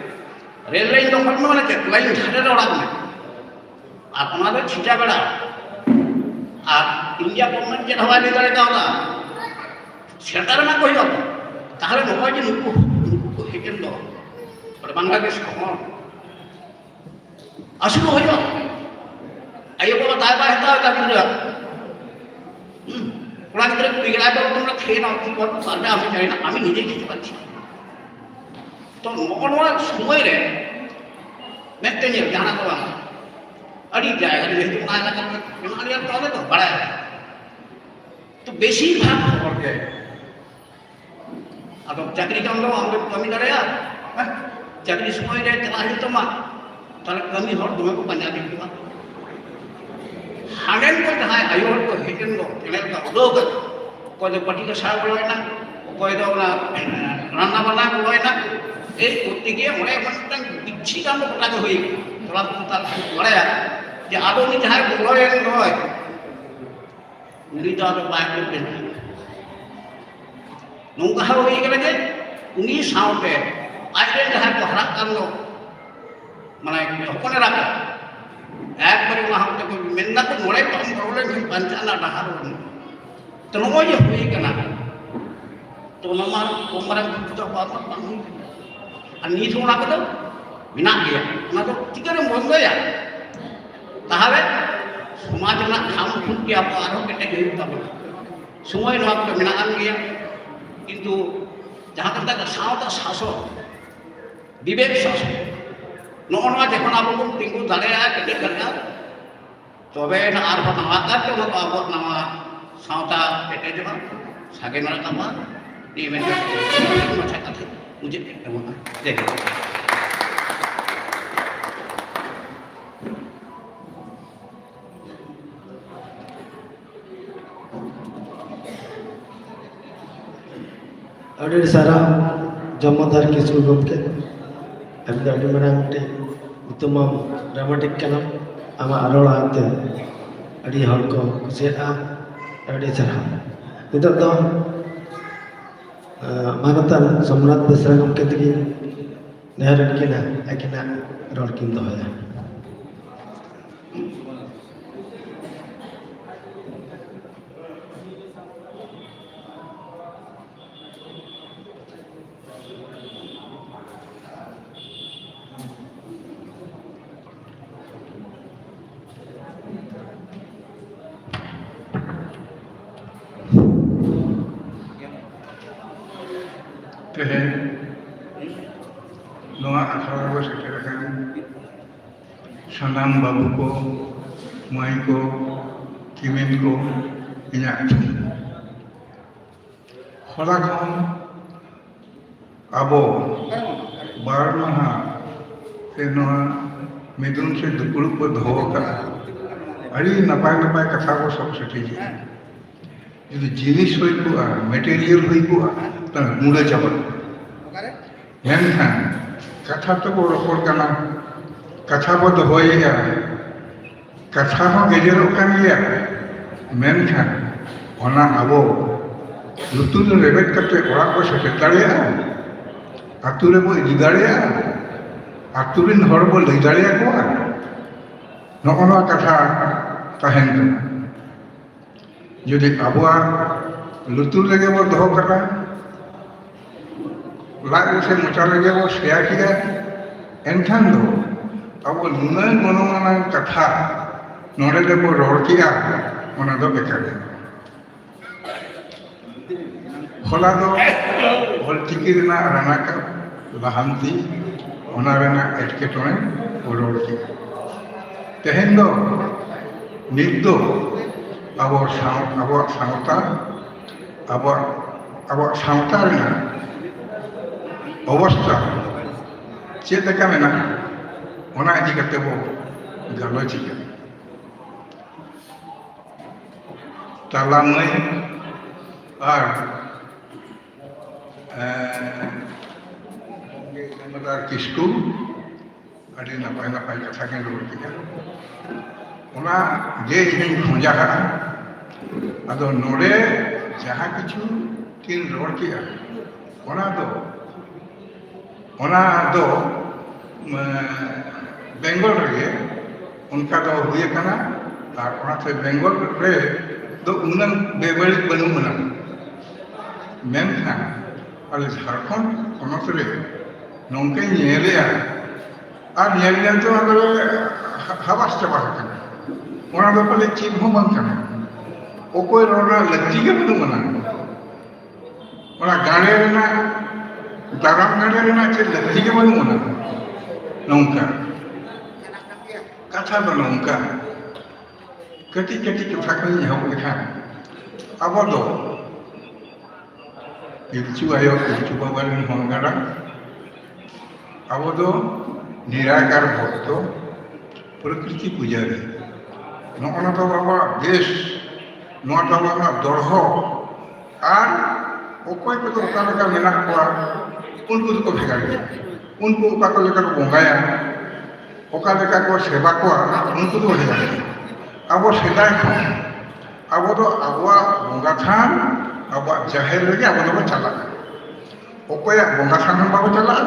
ᱨᱮᱞ ᱞᱟᱭᱤᱱ ᱫᱚᱠᱷᱚᱞ ᱢᱮ ᱢᱟᱱᱮ ᱪᱮᱫ? ᱞᱟᱭᱤᱱ ᱫᱷᱟᱨᱮ ᱨᱮ ᱚᱲᱟᱜ ᱢᱮ᱾ ᱟᱨ ᱚᱱᱟ ᱫᱚ ᱪᱷᱤᱴᱟ ᱵᱮᱲᱟ, ᱟᱨ ᱤᱱᱰᱤᱭᱟ ᱜᱚᱵᱷᱚᱨᱱᱢᱮᱱᱴ ᱪᱮᱫ ᱦᱚᱸ ᱵᱟᱭ ᱞᱟᱹᱭ ᱫᱟᱲᱮ ᱠᱟᱣᱫᱟ᱾ ᱥᱮᱴᱟᱨ ᱨᱮᱱᱟᱜ ᱠᱚ ᱦᱩᱭᱩᱜᱼᱟ᱾ ᱛᱟᱦᱚᱞᱮ ᱱᱚᱜᱼᱚᱭ ᱡᱮ ᱱᱩᱠᱩ, ᱱᱩᱠᱩ ᱠᱚ ᱦᱮᱡ ᱮᱱ ᱫᱚ, ᱱᱚᱰᱮ ᱵᱟᱝᱞᱟᱫᱮᱥ ᱠᱷᱚᱱ ᱟᱹᱥᱩᱞᱚᱜ ᱦᱩᱭᱩᱜᱼᱟ᱾ ᱟᱭᱳ ᱵᱟᱵᱟ ᱫᱟᱭ ᱵᱟᱭ ᱦᱟᱛᱟᱣ ᱮᱫᱟ ᱜᱤᱫᱽᱨᱟᱹ᱾ ᱦᱩᱸ᱾ ᱠᱚᱲᱟ ᱜᱤᱫᱽᱨᱟᱹ ᱠᱩᱲᱤ ᱜᱤᱫᱽᱨᱟᱹ ᱵᱚᱞᱚ ᱛᱚᱢᱨᱟ ᱠᱷᱮᱭ ᱱᱟ ᱩᱛᱩ ᱠᱚ ᱥᱟᱨᱡᱟ ᱦᱩᱭ ᱡᱟᱭ ᱱᱟ, ᱟᱢᱤ ᱱᱤᱡᱮ ᱠᱤᱪᱷᱩ ᱯᱟᱨᱪᱷᱤ᱾ ᱛᱚ ᱱᱚᱜᱼᱚ ᱱᱚᱣᱟ ᱥᱚᱢᱚᱭ ᱨᱮ ᱢᱤᱫᱴᱮᱱ ᱧᱮᱞ ᱡᱟᱦᱟᱱᱟᱜ ᱫᱚ ᱵᱟᱝ, ᱟᱹᱰᱤ ᱡᱟᱭᱜᱟ ᱨᱮ ᱡᱮᱦᱮᱛᱩ ᱚᱱᱟ ᱮᱞᱟᱠᱟ ᱨᱮ ᱢᱮᱱᱟᱜ ᱞᱮᱭᱟ, ᱛᱚ ᱟᱞᱮ ᱫᱚ ᱵᱟᱲᱟᱭ᱾ ᱛᱚ ᱵᱮᱥᱤᱨ ᱵᱷᱟᱜᱽ ᱦᱚᱲ ᱜᱮ ᱟᱫᱚ ᱪᱟᱹᱠᱨᱤ ᱠᱟᱱ ᱫᱚ ᱟᱢ ᱫᱚᱢ ᱠᱟᱹᱢᱤ ᱫᱟᱲᱮᱭᱟᱜᱼᱟ, ᱦᱮᱸ? ᱪᱟᱹᱠᱨᱤ ᱥᱚᱢᱚᱭ ᱨᱮ ᱪᱟᱞᱟᱜ ᱦᱩᱭᱩᱜ ᱛᱟᱢᱟ, ᱛᱟᱦᱞᱮ ᱠᱟᱹᱢᱤ ᱦᱚᱲ ᱫᱚᱢᱮ ᱠᱚ ᱯᱟᱸᱡᱟ ᱠᱮᱫ ᱠᱚᱣᱟ᱾ ᱦᱟᱸᱰᱮᱱ ᱠᱚ ᱡᱟᱦᱟᱸᱭ ᱟᱭᱳ ᱦᱚᱲ ᱠᱚ ᱦᱮᱡ ᱮᱱ ᱫᱚ, ᱪᱮᱬᱮ ᱞᱮᱠᱟ ᱩᱰᱟᱹᱣ ᱠᱟᱛᱮ, ᱚᱠᱚᱭ ᱫᱚ ᱯᱟᱹᱴᱤ ᱠᱚ ᱥᱟᱵ ᱵᱚᱞᱚᱭᱮᱱᱟ, ᱚᱠᱚᱭ ᱫᱚ ᱚᱱᱟ ᱨᱟᱱᱱᱟ ᱵᱟᱱᱱᱟ ᱵᱚᱞᱚᱭᱮᱱᱟ, ᱮᱭ ᱠᱚᱨᱛᱮ ᱜᱤᱭᱮ ᱚᱸᱰᱮ ᱮᱢᱚᱱ ᱢᱤᱫᱴᱟᱝ ᱵᱤᱪᱷᱤ ᱜᱟᱱ ᱫᱚ ᱜᱚᱴᱟ ᱜᱮ ᱦᱩᱭ ᱠᱟᱱᱟ᱾ ᱛᱷᱚᱲᱟ ᱠᱚ ᱛᱟᱦᱞᱮ ᱵᱟᱲᱟᱭᱟ ᱡᱮ ᱟᱫᱚ ᱩᱱᱤ ᱡᱟᱦᱟᱸᱭ ᱵᱚᱞᱚᱭᱮᱱ ᱫᱚᱭ, ᱩᱱᱤ ᱫᱚ ᱟᱫᱚ ᱵᱟᱭ ᱨᱩᱣᱟᱹᱲ ᱫᱟᱲᱮᱭᱟᱜᱼᱟ᱾ ᱱᱚᱝᱠᱟ ᱦᱚᱸ ᱦᱩᱭ ᱠᱟᱱᱟ ᱡᱮ ᱩᱱᱤ ᱥᱟᱶᱛᱮ ᱟᱡ ᱨᱮᱱ ᱡᱟᱦᱟᱸᱭ ᱠᱚ ᱦᱟᱨᱟᱜ ᱠᱟᱱ ᱫᱚ, ᱢᱟᱱᱮ ᱦᱚᱯᱚᱱ ᱮᱨᱟ ᱠᱚ, ᱮᱠᱵᱟᱨᱮ ᱚᱱᱟ ᱦᱚᱸ ᱛᱮᱠᱚ ᱢᱮᱱ ᱫᱟᱠᱚ, ᱢᱚᱬᱮ ᱜᱚᱴᱟᱝ ᱵᱚᱞᱚ ᱞᱮᱱᱠᱷᱟᱱ ᱵᱟᱧᱪᱟᱜ ᱨᱮᱱᱟᱜ ᱰᱟᱦᱟᱨ ᱵᱟᱹᱱᱩᱜᱼᱟ᱾ ᱛᱚ ᱱᱚᱜᱼᱚᱭ ᱡᱮ ᱦᱩᱭ ᱠᱟᱱᱟ, ᱛᱚ ᱚᱱᱟ ᱢᱟ ᱠᱚᱢ ᱢᱟᱨᱟᱝ ᱵᱷᱩᱞ ᱫᱚ ᱟᱵᱚᱣᱟᱜ ᱢᱟ ᱵᱟᱝ ᱦᱩᱭ ᱠᱟᱱᱟ᱾ ᱟᱨ ᱱᱤᱛ ᱦᱚᱸ ᱚᱱᱟ ᱠᱚᱫᱚ ᱢᱮᱱᱟᱜ ᱜᱮᱭᱟ᱾ ᱚᱱᱟ ᱫᱚ ᱪᱤᱠᱟᱹᱨᱮᱢ ᱵᱚᱱᱫᱚᱭᱟ? ᱛᱟᱦᱚᱞᱮ ᱥᱚᱢᱟᱡᱽ ᱨᱮᱱᱟᱜ ᱠᱷᱟᱢ ᱠᱷᱩᱱᱴᱤ ᱟᱵᱚ ᱟᱨᱦᱚᱸ ᱠᱮᱴᱮᱡ ᱦᱩᱭᱩᱜ ᱛᱟᱵᱚᱱᱟ᱾ ᱥᱚᱢᱚᱭ ᱱᱚᱣᱟ ᱠᱚᱫᱚ ᱢᱮᱱᱟᱜ ᱟᱱ ᱜᱮᱭᱟ, ᱠᱤᱱᱛᱩ ᱡᱟᱦᱟᱸ ᱠᱚ ᱢᱮᱛᱟᱜ ᱠᱟᱱᱟ ᱥᱟᱶᱛᱟ ᱥᱟᱥᱚᱱ, ᱵᱤᱵᱮᱠ ᱥᱟᱥᱚᱱ, ᱱᱚᱜᱼᱚ ᱱᱚᱣᱟ ᱡᱚᱠᱷᱚᱱ ᱟᱵᱚ ᱵᱚᱱ ᱛᱤᱸᱜᱩ ᱫᱟᱲᱮᱭᱟᱜᱼᱟ, ᱠᱮᱴᱮᱡ ᱫᱟᱲᱮᱭᱟᱜᱼᱟ, ᱛᱚᱵᱮ ᱮᱱᱟ ᱟᱨᱦᱚᱸ ᱱᱟᱣᱟ ᱠᱟᱨᱛᱮ ᱚᱱᱟ ᱠᱚ ᱟᱵᱚᱣᱟᱜ ᱱᱟᱣᱟ ᱥᱟᱶᱛᱟ ᱠᱮᱴᱮᱡᱚᱜᱼᱟ, ᱥᱟᱜᱮᱱ ᱨᱟᱠᱟᱵᱟ᱾ ᱱᱤᱭᱟᱹ ᱢᱮᱱ ᱠᱟᱛᱮ ᱢᱟᱪᱷᱟ ᱠᱟᱛᱷᱟ ᱢᱩᱪᱟᱹᱫ ᱠᱮᱫ ᱛᱟᱵᱚᱱᱟ᱾ ᱡᱟᱭ ᱦᱳᱠ᱾ ᱟᱹᱰᱤ ᱟᱹᱰᱤ ᱥᱟᱨᱦᱟᱣ ᱡᱚᱢᱚᱫᱟᱨ ᱠᱤᱥᱠᱩ ᱜᱚᱢᱠᱮ, ᱟᱢ ᱫᱚ ᱟᱹᱰᱤ ᱢᱟᱨᱟᱝ ᱢᱤᱫᱴᱮᱱ ᱧᱩᱛᱩᱢᱟᱱ ᱰᱨᱟᱢᱟᱴᱤᱠ ᱠᱟᱱᱟᱢ᱾ ᱟᱢᱟᱜ ᱨᱚᱲ ᱟᱲᱟᱝ ᱛᱮ ᱟᱹᱰᱤ ᱦᱚᱲ ᱠᱚ ᱠᱩᱥᱤᱭᱟᱜᱼᱟ᱾ ᱟᱹᱰᱤ ᱥᱟᱨᱦᱟᱣ᱾ ᱱᱤᱛᱚᱜ ᱫᱚ, ᱟᱸ, ᱢᱟᱱᱚᱛᱟᱱ ᱥᱳᱢᱱᱟᱛᱷ ᱵᱮᱥᱨᱟ ᱜᱚᱢᱠᱮ ᱛᱟᱹᱠᱤᱱ ᱱᱮᱦᱚᱨ ᱠᱤᱱᱟ, ᱟᱹᱠᱤᱱᱟᱜ ᱨᱚᱲ ᱠᱤᱱ ᱫᱚᱦᱚᱭᱟ᱾ ᱛᱮᱦᱮᱧ ᱱᱚᱣᱟ ᱟᱠᱷᱲᱟ ᱨᱮ ᱥᱮᱴᱮᱨ ᱟᱠᱟᱱ ᱥᱟᱱᱟᱢ ᱵᱟᱹᱵᱩ ᱠᱚ, ᱢᱟᱹᱭ ᱠᱚ, ᱠᱤᱢᱤᱱ ᱠᱚ, ᱤᱧᱟᱹᱜ ᱦᱚᱞᱟ ᱠᱷᱚᱱ ᱟᱵᱚ ᱵᱟᱨ ᱢᱟᱦᱟ ᱥᱮ ᱱᱚᱣᱟ ᱢᱤᱫᱩᱱ ᱥᱮ ᱫᱩᱯᱲᱩᱵ ᱠᱚ ᱫᱚᱦᱚ ᱟᱠᱟᱫᱼᱟ᱾ ᱟᱹᱰᱤ ᱱᱟᱯᱟᱭ ᱱᱟᱯᱟᱭ ᱠᱟᱛᱷᱟ ᱠᱚ ᱥᱟᱵ ᱥᱮᱴᱮᱡᱮᱜᱼᱟ᱾ ᱡᱩᱫᱤ ᱡᱤᱱᱤᱥ ᱦᱩᱭ ᱠᱚᱜᱼᱟ, ᱢᱮᱴᱮᱨᱤᱭᱟᱞ ᱦᱩᱭ ᱠᱚᱜᱼᱟ, ᱛᱟᱦᱞᱮ ᱢᱩᱲᱟᱹ ᱪᱟᱵᱟ ᱠᱚᱜᱼᱟ᱾ ᱢᱮᱱᱠᱷᱟᱱ ᱠᱟᱛᱷᱟ ᱛᱮᱵᱚ ᱨᱚᱯᱚᱲ ᱠᱟᱱᱟ, ᱠᱟᱛᱷᱟ ᱵᱚ ᱫᱚᱦᱚᱭᱮᱫᱼᱟ, ᱠᱟᱛᱷᱟ ᱦᱚᱸ ᱜᱮᱡᱮᱨᱚᱜ ᱠᱟᱱ ᱜᱮᱭᱟ, ᱢᱮᱱᱠᱷᱟᱱ ᱚᱱᱟ ᱟᱵᱚ ᱞᱩᱛᱩᱨ ᱨᱮ ᱨᱮᱵᱮᱫ ᱠᱟᱛᱮ ᱚᱲᱟᱜ ᱵᱚ ᱥᱮᱴᱮᱨ ᱫᱟᱲᱮᱭᱟᱜᱼᱟ, ᱟᱹᱛᱩ ᱨᱮᱵᱚ ᱤᱫᱤ ᱫᱟᱲᱮᱭᱟᱜᱼᱟ, ᱟᱹᱛᱩ ᱨᱮᱱ ᱦᱚᱲ ᱵᱚ ᱞᱟᱹᱭ ᱫᱟᱲᱮᱭᱟᱠᱚᱣᱟ᱾ ᱱᱚᱜᱼᱚ ᱱᱚᱣᱟ ᱠᱟᱛᱷᱟ ᱛᱟᱦᱮᱱ ᱠᱟᱱᱟ᱾ ᱡᱩᱫᱤ ᱟᱵᱚᱣᱟᱜ ᱞᱩᱛᱩᱨ ᱨᱮᱜᱮ ᱵᱚ ᱫᱚᱦᱚ ᱠᱟᱜᱼᱟ, ᱞᱟᱡ ᱨᱮ ᱥᱮ ᱢᱚᱪᱟ ᱨᱮᱜᱮ ᱵᱚ ᱥᱮᱭᱟ ᱠᱮᱜᱼᱟ, ᱮᱱᱠᱷᱟᱱ ᱫᱚ ᱟᱵᱚ ᱱᱩᱱᱟᱹᱜ ᱜᱚᱱᱚᱝ ᱟᱱᱟᱜ ᱠᱟᱛᱷᱟ ᱱᱚᱰᱮ ᱫᱚᱵᱚ ᱨᱚᱲ ᱠᱮᱜᱼᱟ, ᱚᱱᱟ ᱫᱚ ᱵᱮᱠᱟᱨ ᱜᱮ᱾ ᱦᱚᱞᱟ ᱫᱚ ᱚᱞᱪᱤᱠᱤ ᱨᱮᱱᱟᱜ ᱨᱟᱱᱟᱠᱟᱵ ᱞᱟᱦᱟᱱᱛᱤ, ᱚᱱᱟ ᱨᱮᱱᱟᱜ ᱮᱴᱠᱮᱴᱚᱬᱮ ᱵᱚ ᱨᱚᱲ ᱠᱮᱜᱼᱟ᱾ ᱛᱮᱦᱮᱧ ᱫᱚ, ᱱᱤᱛ ᱫᱚ ᱟᱵᱚ ᱥᱟᱶ-, ᱟᱵᱚᱣᱟᱜ ᱥᱟᱶᱛᱟ, ᱟᱵᱚᱣᱟᱜ, ᱟᱵᱚᱣᱟᱜ ᱥᱟᱶᱛᱟ ᱨᱮᱱᱟᱜ ᱚᱵᱚᱥᱛᱟ ᱪᱮᱫ ᱞᱮᱠᱟ ᱢᱮᱱᱟᱜᱼᱟ, ᱚᱱᱟ ᱤᱫᱤ ᱠᱟᱛᱮ ᱵᱚ ᱜᱟᱞᱚᱪ ᱮᱜᱼᱟ᱾ ᱛᱟᱞᱟ ᱢᱟᱹᱭ ᱟᱨ, ᱮᱸ, ᱫᱟᱢᱳᱫᱚᱨ ᱠᱤᱥᱠᱩ ᱟᱹᱰᱤ ᱱᱟᱯᱟᱭ ᱱᱟᱯᱟᱭ ᱠᱟᱛᱷᱟ ᱠᱤᱱ ᱨᱚᱲ ᱠᱮᱫᱟ᱾ ᱚᱱᱟ ᱜᱮ ᱤᱧᱤᱧ ᱠᱷᱚᱡᱟᱜᱼᱟ᱾ ᱟᱫᱚ ᱱᱚᱰᱮ ᱡᱟᱦᱟᱸ ᱠᱤᱪᱷᱩ ᱠᱤᱱ ᱨᱚᱲ ᱠᱮᱫᱟ, ᱚᱱᱟ ᱫᱚ, ᱚᱱᱟ ᱫᱚ, ᱮᱸ, ᱵᱮᱝᱜᱚᱞ ᱨᱮᱜᱮ ᱚᱱᱠᱟ ᱫᱚ ᱦᱩᱭ ᱟᱠᱟᱱᱟ᱾ ᱟᱨ ᱚᱱᱟᱛᱮ ᱵᱮᱝᱜᱚᱞ ᱨᱮ ᱫᱚ ᱩᱱᱟᱹᱝ ᱵᱮᱵᱟᱹᱲᱤᱡ ᱵᱟᱹᱱᱩᱜ ᱟᱱᱟ᱾ ᱢᱮᱱᱠᱷᱟᱱ ᱟᱞᱮ ᱡᱷᱟᱲᱠᱷᱚᱸᱰ ᱯᱚᱱᱚᱛ ᱨᱮ ᱱᱚᱝᱠᱟᱧ ᱧᱮᱞᱮᱜᱼᱟ, ᱟᱨ ᱧᱮᱞ ᱧᱮᱞ ᱛᱮ ᱚᱱᱟ ᱫᱚᱞᱮ ᱦᱟ-, ᱦᱟᱵᱟᱥ ᱪᱟᱵᱟ ᱟᱠᱟᱱᱟ᱾ ᱚᱱᱟ ᱫᱚ ᱯᱟᱞᱮ ᱪᱮᱫ ᱦᱚᱸ ᱵᱟᱝ ᱠᱟᱱᱟ, ᱚᱠᱚᱭ ᱨᱚᱲ ᱨᱮᱱᱟᱜ ᱞᱟᱹᱠᱛᱤ ᱜᱮ ᱵᱟᱹᱱᱩᱜ ᱟᱱᱟ᱾ ᱚᱱᱟ ᱜᱟᱸᱰᱮ ᱨᱮᱱᱟᱜ, ᱫᱟᱨᱟᱢ ᱜᱟᱸᱰᱮ ᱨᱮᱱᱟᱜ ᱪᱮᱫ ᱞᱟᱹᱠᱛᱤ ᱜᱮ ᱵᱟᱹᱱᱩᱜ ᱟᱱᱟ᱾ ᱱᱚᱝᱠᱟ ᱠᱟᱛᱷᱟ ᱫᱚ ᱱᱚᱝᱠᱟ, ᱠᱟᱹᱴᱤᱡ ᱠᱟᱹᱴᱤᱡ ᱠᱟᱛᱷᱟ ᱠᱷᱚᱱᱤᱧ ᱮᱦᱚᱵ ᱞᱮᱠᱷᱟᱱ, ᱟᱵᱚ ᱫᱚ ᱯᱤᱞᱪᱩ ᱟᱭᱳ, ᱯᱤᱞᱪᱩ ᱵᱟᱵᱟ ᱨᱮᱱ ᱦᱚᱱ ᱜᱟᱰᱟ, ᱟᱵᱚ ᱫᱚ ᱱᱤᱨᱟᱠᱟᱨ ᱵᱷᱚᱠᱛᱚ, ᱯᱨᱚᱠᱨᱤᱛᱤ ᱯᱩᱡᱟᱨᱤ᱾ ᱱᱚᱜᱼᱚ ᱱᱟ ᱫᱚ ᱟᱵᱚᱣᱟᱜ ᱵᱮᱥ, ᱱᱚᱣᱟ ᱫᱚ ᱟᱵᱚᱣᱟᱜ ᱫᱚᱲᱦᱚ᱾ ᱟᱨ ᱚᱠᱚᱭ ᱠᱚᱫᱚ ᱚᱠᱟ ᱞᱮᱠᱟ ᱢᱮᱱᱟᱜ ᱠᱚᱣᱟ, ᱩᱱᱠᱩ ᱫᱚᱠᱚ ᱵᱷᱮᱜᱟᱨ ᱜᱮᱭᱟ᱾ ᱩᱱᱠᱩ ᱚᱠᱟ ᱠᱚ ᱞᱮᱠᱟ ᱠᱚ ᱵᱚᱸᱜᱟᱭᱟ, ᱚᱠᱟ ᱞᱮᱠᱟ ᱠᱚ ᱥᱮᱵᱟ ᱠᱚᱣᱟ, ᱩᱱᱠᱩ ᱫᱚ ᱵᱷᱮᱜᱟᱨ ᱜᱮᱭᱟ᱾ ᱟᱵᱚ ᱥᱮᱫᱟᱭ ᱠᱷᱚᱱ, ᱟᱵᱚ ᱫᱚ ᱟᱵᱚᱣᱟᱜ ᱵᱚᱸᱜᱟ ᱛᱷᱟᱱ, ᱟᱵᱚᱣᱟᱜ ᱡᱟᱦᱮᱨ ᱨᱮᱜᱮ ᱟᱵᱚ ᱫᱚᱵᱚ ᱪᱟᱞᱟᱜᱼᱟ᱾ ᱚᱠᱚᱭᱟᱜ ᱵᱚᱸᱜᱟ ᱛᱷᱟᱱ ᱦᱚᱸ ᱵᱟᱵᱚ ᱪᱟᱞᱟᱜᱼᱟ,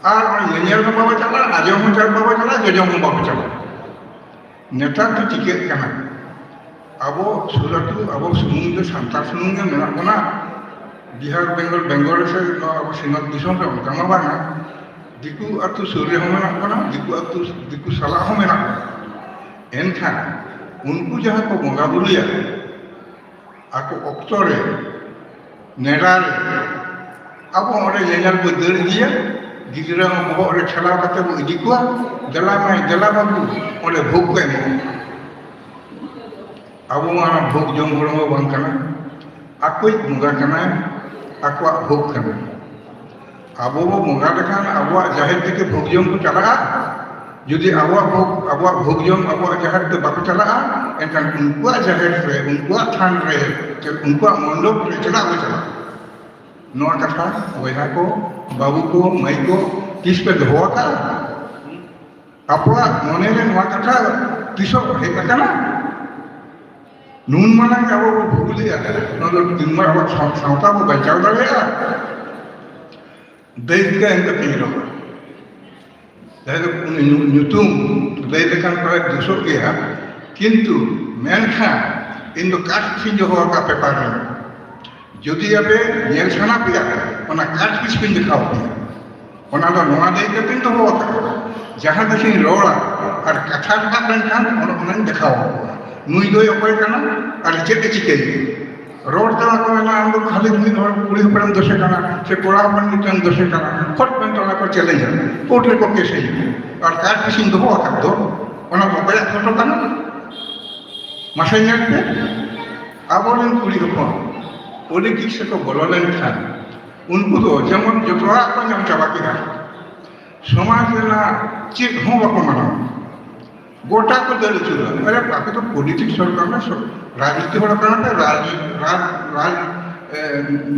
ᱟᱨ ᱚᱱᱟ ᱧᱮᱧᱮᱞ ᱦᱚᱸ ᱵᱟᱵᱚ ᱪᱟᱞᱟᱜᱼᱟ, ᱟᱸᱡᱚᱢ ᱦᱚᱸ ᱵᱟᱵᱚ ᱪᱟᱞᱟᱜᱼᱟ, ᱡᱚᱡᱚᱢ ᱦᱚᱸ ᱵᱟᱵᱚ ᱪᱟᱞᱟᱜᱼᱟ᱾ ᱱᱮᱛᱟᱨ ᱫᱚ ᱪᱤᱠᱟᱹᱜ ᱠᱟᱱᱟ, ᱟᱵᱚ ᱥᱩᱨ ᱟᱹᱛᱩ, ᱟᱵᱚ ᱥᱩᱢᱩᱝ ᱜᱮ, ᱥᱟᱱᱛᱟᱲ ᱥᱩᱢᱩᱝ ᱜᱮ ᱢᱮᱱᱟᱜ ᱵᱚᱱᱟ? ᱵᱤᱦᱟᱨ, ᱵᱮᱝᱜᱚᱞ, ᱵᱮᱝᱜᱚᱞ ᱥᱮ ᱱᱚᱣᱟ ᱟᱵᱚ ᱥᱤᱧᱚᱛ ᱫᱤᱥᱚᱢ ᱨᱮ ᱚᱱᱠᱟ ᱢᱟ ᱵᱟᱝᱟ᱾ ᱫᱤᱠᱩ ᱟᱹᱛᱩ ᱥᱩᱨ ᱨᱮᱦᱚᱸ ᱢᱮᱱᱟᱜ ᱵᱚᱱᱟ, ᱫᱤᱠᱩ ᱟᱹᱛᱩ, ᱫᱤᱠᱩ ᱥᱟᱞᱟᱜ ᱦᱚᱸ ᱢᱮᱱᱟᱜ ᱵᱚᱱᱟ᱾ ᱮᱱᱠᱷᱟᱱ ᱩᱱᱠᱩ ᱡᱟᱦᱟᱸ ᱠᱚ ᱵᱚᱸᱜᱟ ᱵᱩᱨᱩᱭᱟ, ᱟᱠᱚ ᱚᱠᱛᱚ ᱨᱮ, ᱱᱮᱰᱟ ᱨᱮ, ᱟᱵᱚ ᱚᱸᱰᱮ ᱧᱮᱧᱮᱞ ᱵᱚ ᱫᱟᱹᱲ ᱤᱫᱤᱭᱟ᱾ ᱜᱤᱫᱽᱨᱟᱹ ᱦᱚᱸ ᱵᱚᱦᱚᱜ ᱨᱮ ᱴᱷᱮᱞᱟᱣ ᱠᱟᱛᱮ ᱵᱚ ᱤᱫᱤ ᱠᱚᱣᱟ, "ᱫᱮᱞᱟ ᱢᱟᱹᱭ, ᱫᱮᱞᱟ ᱵᱟᱹᱵᱩ, ᱚᱸᱰᱮ ᱵᱷᱳᱜᱽ ᱠᱚ ᱮᱢᱚᱜᱼᱟ᱾" ᱟᱵᱚ ᱢᱟ ᱚᱱᱟ ᱵᱷᱳᱜᱽ ᱡᱚᱢ ᱦᱚᱲ ᱢᱟ ᱵᱟᱝ ᱠᱟᱱᱟ, ᱟᱠᱚᱭᱤᱡ ᱵᱚᱸᱜᱟ ᱠᱟᱱᱟᱭ, ᱟᱠᱚᱣᱟᱜ ᱵᱷᱳᱜᱽ ᱠᱟᱱᱟ᱾ ᱟᱵᱚ ᱵᱚ ᱵᱚᱸᱜᱟ ᱞᱮᱠᱷᱟᱱ ᱟᱵᱚᱣᱟᱜ ᱡᱟᱦᱮᱨ ᱛᱮᱜᱮ ᱵᱷᱳᱜᱽ ᱡᱚᱢ ᱠᱚ ᱪᱟᱞᱟᱜᱼᱟ? ᱡᱩᱫᱤ ᱟᱵᱚᱣᱟᱜ ᱵᱷᱳᱜᱽ, ᱟᱵᱚᱣᱟᱜ ᱵᱷᱳᱜᱽ ᱡᱚᱢ ᱟᱵᱚᱣᱟᱜ ᱡᱟᱦᱮᱨ ᱛᱮ ᱵᱟᱠᱚ ᱪᱟᱞᱟᱜᱼᱟ, ᱮᱱᱠᱷᱟᱱ ᱩᱱᱠᱩᱣᱟᱜ ᱡᱟᱦᱮᱨ ᱨᱮ, ᱩᱱᱠᱩᱣᱟᱜ ᱛᱷᱟᱱ ᱨᱮ, ᱩᱱᱠᱩᱣᱟᱜ ᱢᱚᱱᱰᱚᱯ ᱨᱮ ᱪᱮᱫᱟᱜ ᱵᱚ ᱪᱟᱞᱟᱜᱼᱟ? ᱱᱚᱣᱟ ᱠᱟᱛᱷᱟ ᱵᱚᱭᱦᱟ ᱠᱚ, ᱵᱟᱹᱵᱩ ᱠᱚ, ᱢᱟᱹᱭ ᱠᱚ, ᱛᱤᱥ ᱯᱮ ᱫᱚᱦᱚ ᱟᱠᱟᱫᱼᱟ? ᱟᱵᱚᱣᱟᱜ ᱢᱚᱱᱮ ᱨᱮ ᱱᱚᱣᱟ ᱠᱟᱛᱷᱟ ᱛᱤᱥᱚᱜ ᱦᱮᱡ ᱟᱠᱟᱱᱟ? ᱱᱩᱱ ᱢᱟᱨᱟᱝ ᱟᱵᱚ ᱵᱚ ᱵᱷᱩᱞᱮᱜᱼᱟ, ᱱᱚᱣᱟ ᱫᱚ ᱛᱤᱱ ᱢᱟᱨᱟᱝ ᱟᱵᱚᱣᱟᱜ ᱥᱟᱶ-, ᱥᱟᱶᱛᱟ ᱵᱚ ᱵᱟᱧᱪᱟᱣ ᱫᱟᱲᱮᱭᱟᱜᱼᱟ? ᱫᱟᱹᱭᱠᱟᱹ ᱮᱱᱛᱮ ᱛᱤᱧ ᱨᱚᱲᱟ᱾ ᱡᱟᱦᱟᱸᱭ ᱫᱚ ᱩᱱᱤ ᱧᱩ-, ᱧᱩᱛᱩᱢ ᱞᱟᱹᱭ ᱞᱮᱠᱷᱟᱱ ᱯᱨᱟᱭ ᱫᱩᱥᱚᱜ ᱜᱮᱭᱟ, ᱠᱤᱱᱛᱩ ᱢᱮᱱᱠᱷᱟᱱ ᱤᱧ ᱫᱚ ᱠᱟᱴ ᱯᱤᱥᱤᱧ ᱫᱚᱦᱚ ᱟᱠᱟᱫ ᱯᱮᱯᱟᱨ ᱨᱮ᱾ ᱡᱩᱫᱤ ᱟᱯᱮ ᱧᱮᱞ ᱥᱟᱱᱟ ᱯᱮᱭᱟ, ᱚᱱᱟ ᱠᱟᱴ ᱯᱤᱥ ᱯᱤᱧ ᱫᱮᱠᱷᱟᱣ ᱯᱮᱭᱟ᱾ ᱚᱱᱟ ᱫᱚ ᱱᱚᱣᱟ ᱞᱟᱹᱭ ᱠᱟᱛᱮᱧ ᱫᱚᱦᱚ ᱟᱠᱟᱫᱟ, ᱡᱟᱦᱟᱸ ᱛᱤᱥᱤᱧ ᱨᱚᱲᱟ ᱟᱨ ᱠᱟᱛᱷᱟ ᱨᱟᱠᱟᱵ ᱞᱮᱱᱠᱷᱟᱱ ᱚᱱᱟ, ᱚᱱᱟᱧ ᱫᱮᱠᱷᱟᱣ ᱟᱠᱚᱣᱟ᱾ ᱱᱩᱭ ᱫᱚᱭ ᱚᱠᱚᱭ ᱠᱟᱱᱟ ᱟᱨ ᱪᱮᱫ ᱮ ᱪᱤᱠᱟᱹᱭᱟ? ᱨᱚᱲ ᱛᱮᱢᱟ ᱠᱚ ᱢᱮᱱᱟ, "ᱟᱢ ᱫᱚ ᱠᱷᱟᱹᱞᱤ ᱢᱤᱫ ᱦᱚᱲ ᱠᱩᱲᱤ ᱦᱚᱯᱚᱱᱮᱢ ᱫᱳᱥᱮ ᱠᱟᱱᱟ, ᱥᱮ ᱠᱚᱲᱟ ᱦᱚᱯᱚᱱ ᱢᱤᱫᱴᱟᱝ ᱫᱳᱥᱮ ᱠᱟᱱᱟ, ᱠᱳᱨᱴ ᱢᱮᱱᱛᱮ ᱚᱱᱟ ᱠᱚ ᱪᱮᱞᱮᱧᱡᱟ, ᱠᱳᱨᱴ ᱨᱮᱠᱚ ᱠᱮᱥᱮᱧᱟ᱾ ᱟᱨ ᱠᱟᱴ ᱯᱤᱥᱤᱧ ᱫᱚᱦᱚ ᱟᱠᱟᱫ ᱫᱚ, ᱚᱱᱟ ᱫᱚ ᱚᱠᱚᱭᱟᱜ ᱯᱷᱳᱴᱳ ᱠᱟᱱᱟ? ᱢᱟᱥᱮ ᱧᱮᱞ ᱯᱮ, ᱟᱵᱚᱨᱮᱱ ᱠᱩᱲᱤ ᱦᱚᱯᱚᱱ ᱯᱚᱞᱤᱴᱤᱠᱥ ᱨᱮᱠᱚ ᱵᱚᱞᱚ ᱞᱮᱱᱠᱷᱟᱱ ᱩᱱᱠᱩ ᱫᱚ ᱡᱮᱢᱚᱱ ᱡᱚᱛᱚᱣᱟᱜ ᱠᱚ ᱧᱟᱢ ᱪᱟᱵᱟ ᱠᱮᱫᱟ, ᱥᱚᱢᱟᱡᱽ ᱨᱮᱱᱟᱜ ᱪᱮᱫ ᱦᱚᱸ ᱵᱟᱠᱚ ᱢᱟᱱᱟᱣᱟ, ᱜᱚᱴᱟ ᱠᱚ ᱫᱟᱹᱲ ᱟᱹᱪᱩᱨᱟ᱾ ᱟᱨᱮ, ᱟᱯᱮ ᱫᱚ ᱯᱚᱞᱤᱴᱤᱠᱥ ᱦᱚᱲ ᱠᱟᱱᱟ ᱯᱮ, ᱥᱚ-, ᱨᱟᱡᱽᱱᱤᱛᱤ ᱦᱚᱲ ᱠᱟᱱᱟ ᱯᱮ, ᱨᱟᱡᱽ, ᱨᱟᱡᱽ, ᱨᱟᱡᱽ, ᱮ,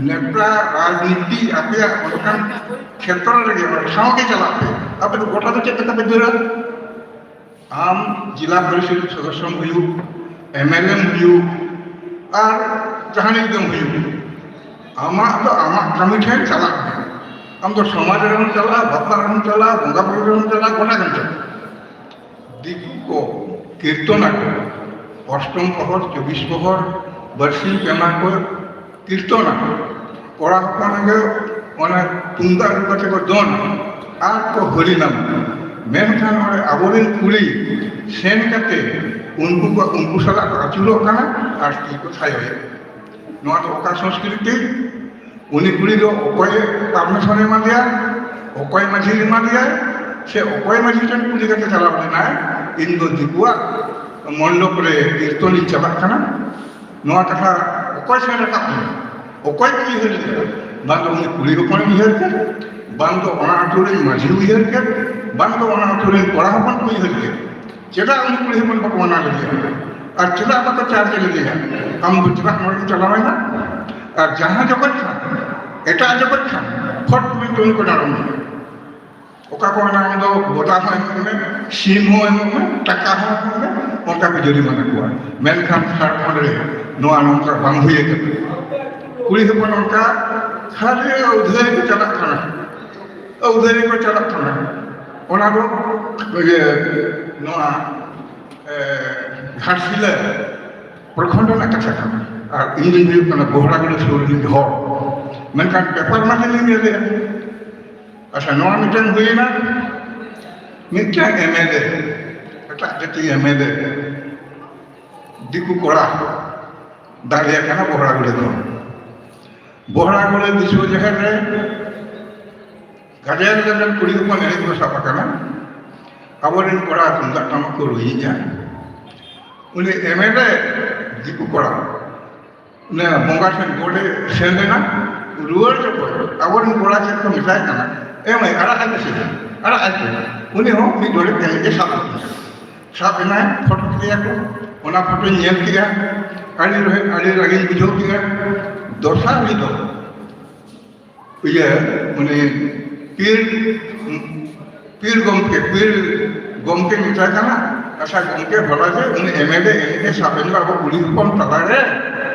ᱱᱮᱛᱟ, ᱨᱟᱡᱽᱱᱤᱛᱤ ᱟᱯᱮᱭᱟᱜ ᱚᱱᱠᱟᱱ ᱠᱷᱮᱛᱨᱚ ᱨᱮᱜᱮ, ᱚᱱᱟ ᱴᱷᱟᱶ ᱜᱮ ᱪᱟᱞᱟᱜ ᱯᱮ᱾ ᱟᱯᱮ ᱫᱚ ᱜᱚᱴᱟ ᱫᱚ ᱪᱮᱫ ᱞᱮᱠᱟ ᱯᱮ ᱫᱟᱹᱲᱟ? ᱟᱢ ᱡᱮᱞᱟ ᱯᱚᱨᱤᱥᱚᱫ ᱥᱚᱫᱚᱥᱥᱚᱢ ᱦᱩᱭᱩᱜ, ᱮᱢ ᱮᱞ ᱮᱢ ᱦᱩᱭᱩᱜ, ᱟᱨ ᱡᱟᱦᱟᱱᱤᱡ ᱜᱮᱢ ᱦᱩᱭᱩᱜ, ᱟᱢᱟᱜ ᱫᱚ ᱟᱢᱟᱜ ᱠᱟᱹᱢᱤ ᱴᱷᱮᱱ ᱪᱟᱞᱟᱜ ᱢᱮ᱾ ᱟᱢ ᱫᱚ ᱥᱚᱢᱟᱡᱽ ᱨᱮᱦᱚᱸᱢ ᱪᱟᱞᱟᱜᱼᱟ, ᱵᱟᱯᱞᱟ ᱨᱮᱦᱚᱸᱢ ᱪᱟᱞᱟᱜᱼᱟ, ᱵᱚᱸᱜᱟ ᱵᱩᱨᱩ ᱨᱮᱦᱚᱸᱢ ᱪᱟᱞᱟᱜᱼᱟ, ᱜᱚᱴᱟ ᱜᱮᱢ ᱪᱟᱞᱟᱜᱼᱟ᱾ ᱫᱤᱠᱩ ᱠᱚ ᱠᱤᱨᱛᱚᱱ ᱟᱠᱚ, ᱚᱥᱴᱚᱢ ᱯᱚᱦᱚᱨ, ᱪᱚᱵᱵᱤᱥ ᱯᱚᱦᱚᱨ, ᱵᱟᱨᱥᱤᱧ ᱯᱮ ᱢᱟᱦᱟ ᱠᱚ ᱠᱤᱨᱛᱚᱱᱟ᱾ ᱠᱚᱲᱟ ᱦᱚᱯᱚᱱ ᱜᱮ ᱚᱱᱟ ᱛᱩᱢᱫᱟᱜ ᱨᱩ ᱠᱟᱛᱮ ᱠᱚ ᱫᱚᱱᱟ ᱟᱨ ᱠᱚ ᱦᱚᱨᱤᱱᱟᱢᱟ᱾ ᱢᱮᱱᱠᱷᱟᱱ ᱚᱸᱰᱮ ᱟᱵᱚᱨᱮᱱ ᱠᱩᱲᱤ ᱥᱮᱱ ᱠᱟᱛᱮ ᱩᱱᱠᱩ ᱠᱚ, ᱩᱱᱠᱩ ᱥᱟᱞᱟᱜ ᱠᱚ ᱟᱹᱪᱩᱨᱚᱜ ᱠᱟᱱᱟ ᱟᱨ ᱛᱤ ᱠᱚ ᱛᱷᱟᱭᱚᱭᱮᱫ᱾ ᱱᱚᱣᱟ ᱫᱚ ᱚᱠᱟ ᱥᱚᱝᱥᱠᱨᱤᱛᱤ? ᱩᱱᱤ ᱠᱩᱲᱤ ᱫᱚ ᱚᱠᱚᱭ permission ᱮ ᱮᱢᱟᱫᱮᱭᱟ? ᱚᱠᱚᱭ ᱢᱟᱹᱡᱷᱤ ᱮᱢᱟᱫᱮᱭᱟ? ᱥᱮ ᱚᱠᱚᱭ ᱢᱟᱹᱡᱷᱤ ᱴᱷᱮᱱ ᱠᱩᱞᱤ ᱠᱟᱛᱮ ᱪᱟᱞᱟᱣ ᱞᱮᱱᱟᱭ, "ᱤᱧ ᱫᱚ ᱫᱤᱠᱩᱣᱟᱜ ᱢᱚᱱᱰᱚᱯ ᱨᱮ ᱠᱤᱨᱛᱚᱱᱤᱧ ᱪᱟᱞᱟᱜ ᱠᱟᱱᱟ"? ᱱᱚᱣᱟ ᱠᱟᱛᱷᱟ ᱚᱠᱚᱭ ᱥᱮᱱ ᱨᱟᱠᱟᱵ ᱮᱱᱟ? ᱚᱠᱚᱭ ᱠᱚ ᱩᱭᱦᱟᱹᱨ ᱞᱮᱫᱟ? ᱵᱟᱝ ᱫᱚ ᱩᱱᱤ ᱠᱩᱲᱤ ᱦᱚᱯᱚᱱᱮ ᱩᱭᱦᱟᱹᱨ ᱠᱮᱫ, ᱵᱟᱝ ᱫᱚ ᱚᱱᱟ ᱟᱹᱛᱩ ᱨᱮᱱ ᱢᱟᱹᱡᱷᱤ ᱩᱭᱦᱟᱹᱨ ᱠᱮᱫ, ᱵᱟᱝ ᱫᱚ ᱚᱱᱟ ᱟᱹᱛᱩ ᱨᱮᱱ ᱠᱚᱲᱟ ᱦᱚᱯᱚᱱ ᱠᱚ ᱩᱭᱦᱟᱹᱨ ᱠᱮᱫ᱾ ᱪᱮᱫᱟᱜ ᱩᱱᱤ ᱠᱩᱲᱤ ᱦᱚᱯᱚᱱ ᱵᱟᱠᱚ ᱢᱟᱱᱟ ᱞᱮᱫᱮᱭᱟ? ᱟᱨ ᱪᱮᱫᱟᱜ ᱵᱟᱠᱚ charge ᱞᱮᱫᱮᱭᱟ? ᱟᱢ ᱫᱚ ᱪᱮᱫᱟᱜ ᱱᱚᱰᱮᱢ ᱪᱟᱞᱟᱣᱮᱱᱟ? ᱟᱨ ᱡᱟᱦᱟᱸ ᱡᱚᱠᱷᱚᱡ ᱠᱷᱟᱱ, ᱮᱴᱟᱜ ᱡᱚᱠᱷᱚᱡ ᱠᱷᱟᱱ, ᱯᱷᱚᱴ ᱢᱮᱱᱛᱮ ᱩᱱᱤ ᱠᱚ ᱰᱟᱲᱚᱢ ᱮᱭᱟ᱾ ᱚᱠᱟ ᱠᱚ ᱢᱮᱱᱟ, ᱟᱢ ᱫᱚ ᱵᱚᱫᱟ ᱦᱚᱸ ᱮᱢᱚᱜ ᱢᱮ, ᱥᱤᱢ ᱦᱚᱸ ᱮᱢᱚᱜ ᱢᱮ, ᱴᱟᱠᱟ ᱦᱚᱸ ᱮᱢᱚᱜ ᱢᱮ, ᱚᱱᱠᱟ ᱠᱚ ᱡᱩᱨᱤᱢᱟᱱᱟ ᱠᱚᱣᱟ᱾ ᱢᱮᱱᱠᱷᱟᱱ ᱡᱷᱟᱲᱠᱷᱚᱸᱰ ᱨᱮ ᱱᱚᱣᱟ ᱱᱚᱝᱠᱟ ᱵᱟᱝ ᱦᱩᱭ ᱟᱠᱟᱱᱟ᱾ ᱠᱩᱲᱤ ᱦᱚᱯᱚᱱ ᱚᱱᱠᱟ ᱠᱷᱟᱹᱞᱤ ᱩᱫᱷᱟᱹᱨ ᱠᱚ ᱪᱟᱞᱟᱜ ᱠᱟᱱᱟ, ᱩᱫᱷᱟᱹᱨ ᱠᱚ ᱪᱟᱞᱟᱜ ᱠᱟᱱᱟ᱾ ᱚᱱᱟ ᱫᱚ ᱤᱭᱟᱹ, ᱱᱚᱣᱟ, ᱮ, ᱜᱷᱟᱴᱥᱤᱞᱟᱹ ᱯᱨᱚᱠᱷᱚᱸᱰ ᱨᱮᱱᱟᱜ ᱠᱟᱛᱷᱟ ᱠᱟᱱᱟ᱾ ᱟᱨ ᱤᱧ ᱫᱩᱧ ᱦᱩᱭᱩᱜ ᱠᱟᱱᱟ ᱵᱚᱦᱲᱟᱜᱚᱲ ᱥᱩᱨ ᱨᱤᱱᱤᱡ ᱦᱚᱲ, ᱢᱮᱱᱠᱷᱟᱱ ᱯᱮᱯᱟᱨ ᱢᱟ ᱧᱮᱞᱤᱧ ᱧᱮᱞᱮᱜᱼᱟ᱾ ᱟᱪᱪᱷᱟ, ᱱᱚᱣᱟ ᱢᱤᱫᱴᱟᱝ ᱦᱩᱭᱮᱱᱟ, ᱢᱤᱫᱴᱟᱝ MLA, ᱮᱴᱟᱜ ᱡᱟᱹᱛᱤ MLA, ᱫᱤᱠᱩ ᱠᱚᱲᱟ ᱫᱟᱲᱮᱭᱟᱜ ᱠᱟᱱᱟ ᱵᱚᱦᱲᱟᱜᱚᱲ ᱫᱚ᱾ ᱵᱚᱦᱲᱟᱜᱚᱲ ᱫᱤᱥᱚᱢ ᱡᱟᱦᱮᱨ ᱨᱮ ᱜᱟᱫᱮᱞ ᱜᱟᱫᱮᱞ ᱠᱩᱲᱤ ᱦᱚᱯᱚᱱ ᱮᱱᱮᱡ ᱠᱚ ᱥᱟᱵ ᱟᱠᱟᱱᱟ᱾ ᱟᱵᱚᱨᱮᱱ ᱠᱚᱲᱟ ᱛᱩᱢᱫᱟᱜ ᱴᱟᱢᱟᱠ ᱠᱚ ᱨᱩᱭᱮᱫᱼᱟ᱾ ᱩᱱᱤ MLA ᱫᱤᱠᱩ ᱠᱚᱲᱟ, ᱚᱱᱮ ᱵᱚᱸᱜᱟ ᱴᱷᱮᱱ ᱜᱚᱰ ᱮ ᱥᱮᱱ ᱞᱮᱱᱟ, ᱨᱩᱣᱟᱹᱲ ᱡᱚᱠᱷᱚᱱ ᱟᱵᱚᱨᱮᱱ ᱠᱚᱲᱟ ᱪᱮᱫ ᱠᱚ ᱢᱮᱛᱟᱭ ᱠᱟᱱᱟ, "ᱮ ᱢᱟᱹᱭ, ᱟᱲᱟᱜ ᱟᱭ ᱢᱮᱥᱮ, ᱟᱲᱟᱜ ᱟᱭ ᱯᱮ᱾" ᱩᱱᱤ ᱦᱚᱸ ᱢᱤᱫ ᱰᱚᱸᱰᱮᱠ ᱮᱱᱮᱡ ᱮ ᱥᱟᱵ ᱠᱮᱫᱟ᱾ ᱥᱟᱵ ᱮᱱᱟᱭ, ᱯᱷᱳᱴᱳ ᱠᱮᱫᱮᱭᱟ ᱠᱚ, ᱚᱱᱟ ᱯᱷᱳᱴᱳᱧ ᱧᱮᱞ ᱠᱮᱫᱟ, ᱟᱹᱰᱤ ᱨᱚᱦᱮᱫ, ᱟᱹᱰᱤ ᱨᱟᱹᱜᱤᱧ ᱵᱩᱡᱷᱟᱹᱣ ᱠᱮᱫᱟ᱾ ᱫᱚᱥᱟᱨ ᱦᱤᱞᱳᱜ ᱤᱭᱟᱹ, ᱩᱱᱤ ᱯᱤᱲ, ᱯᱤᱲ ᱜᱚᱢᱠᱮ, ᱯᱤᱲ ᱜᱚᱢᱠᱮ ᱢᱮᱛᱟᱭ ᱠᱟᱱᱟ, "ᱟᱪᱪᱷᱟ ᱜᱚᱢᱠᱮ, ᱵᱟᱲᱟᱭ ᱡᱮ ᱩᱱᱤ MLA ᱮᱱᱮᱡ ᱮ ᱥᱟᱵ ᱮᱱ ᱫᱚ ᱟᱵᱚ ᱠᱩᱲᱤ ᱦᱚᱯᱚᱱ ᱛᱟᱞᱟᱨᱮ,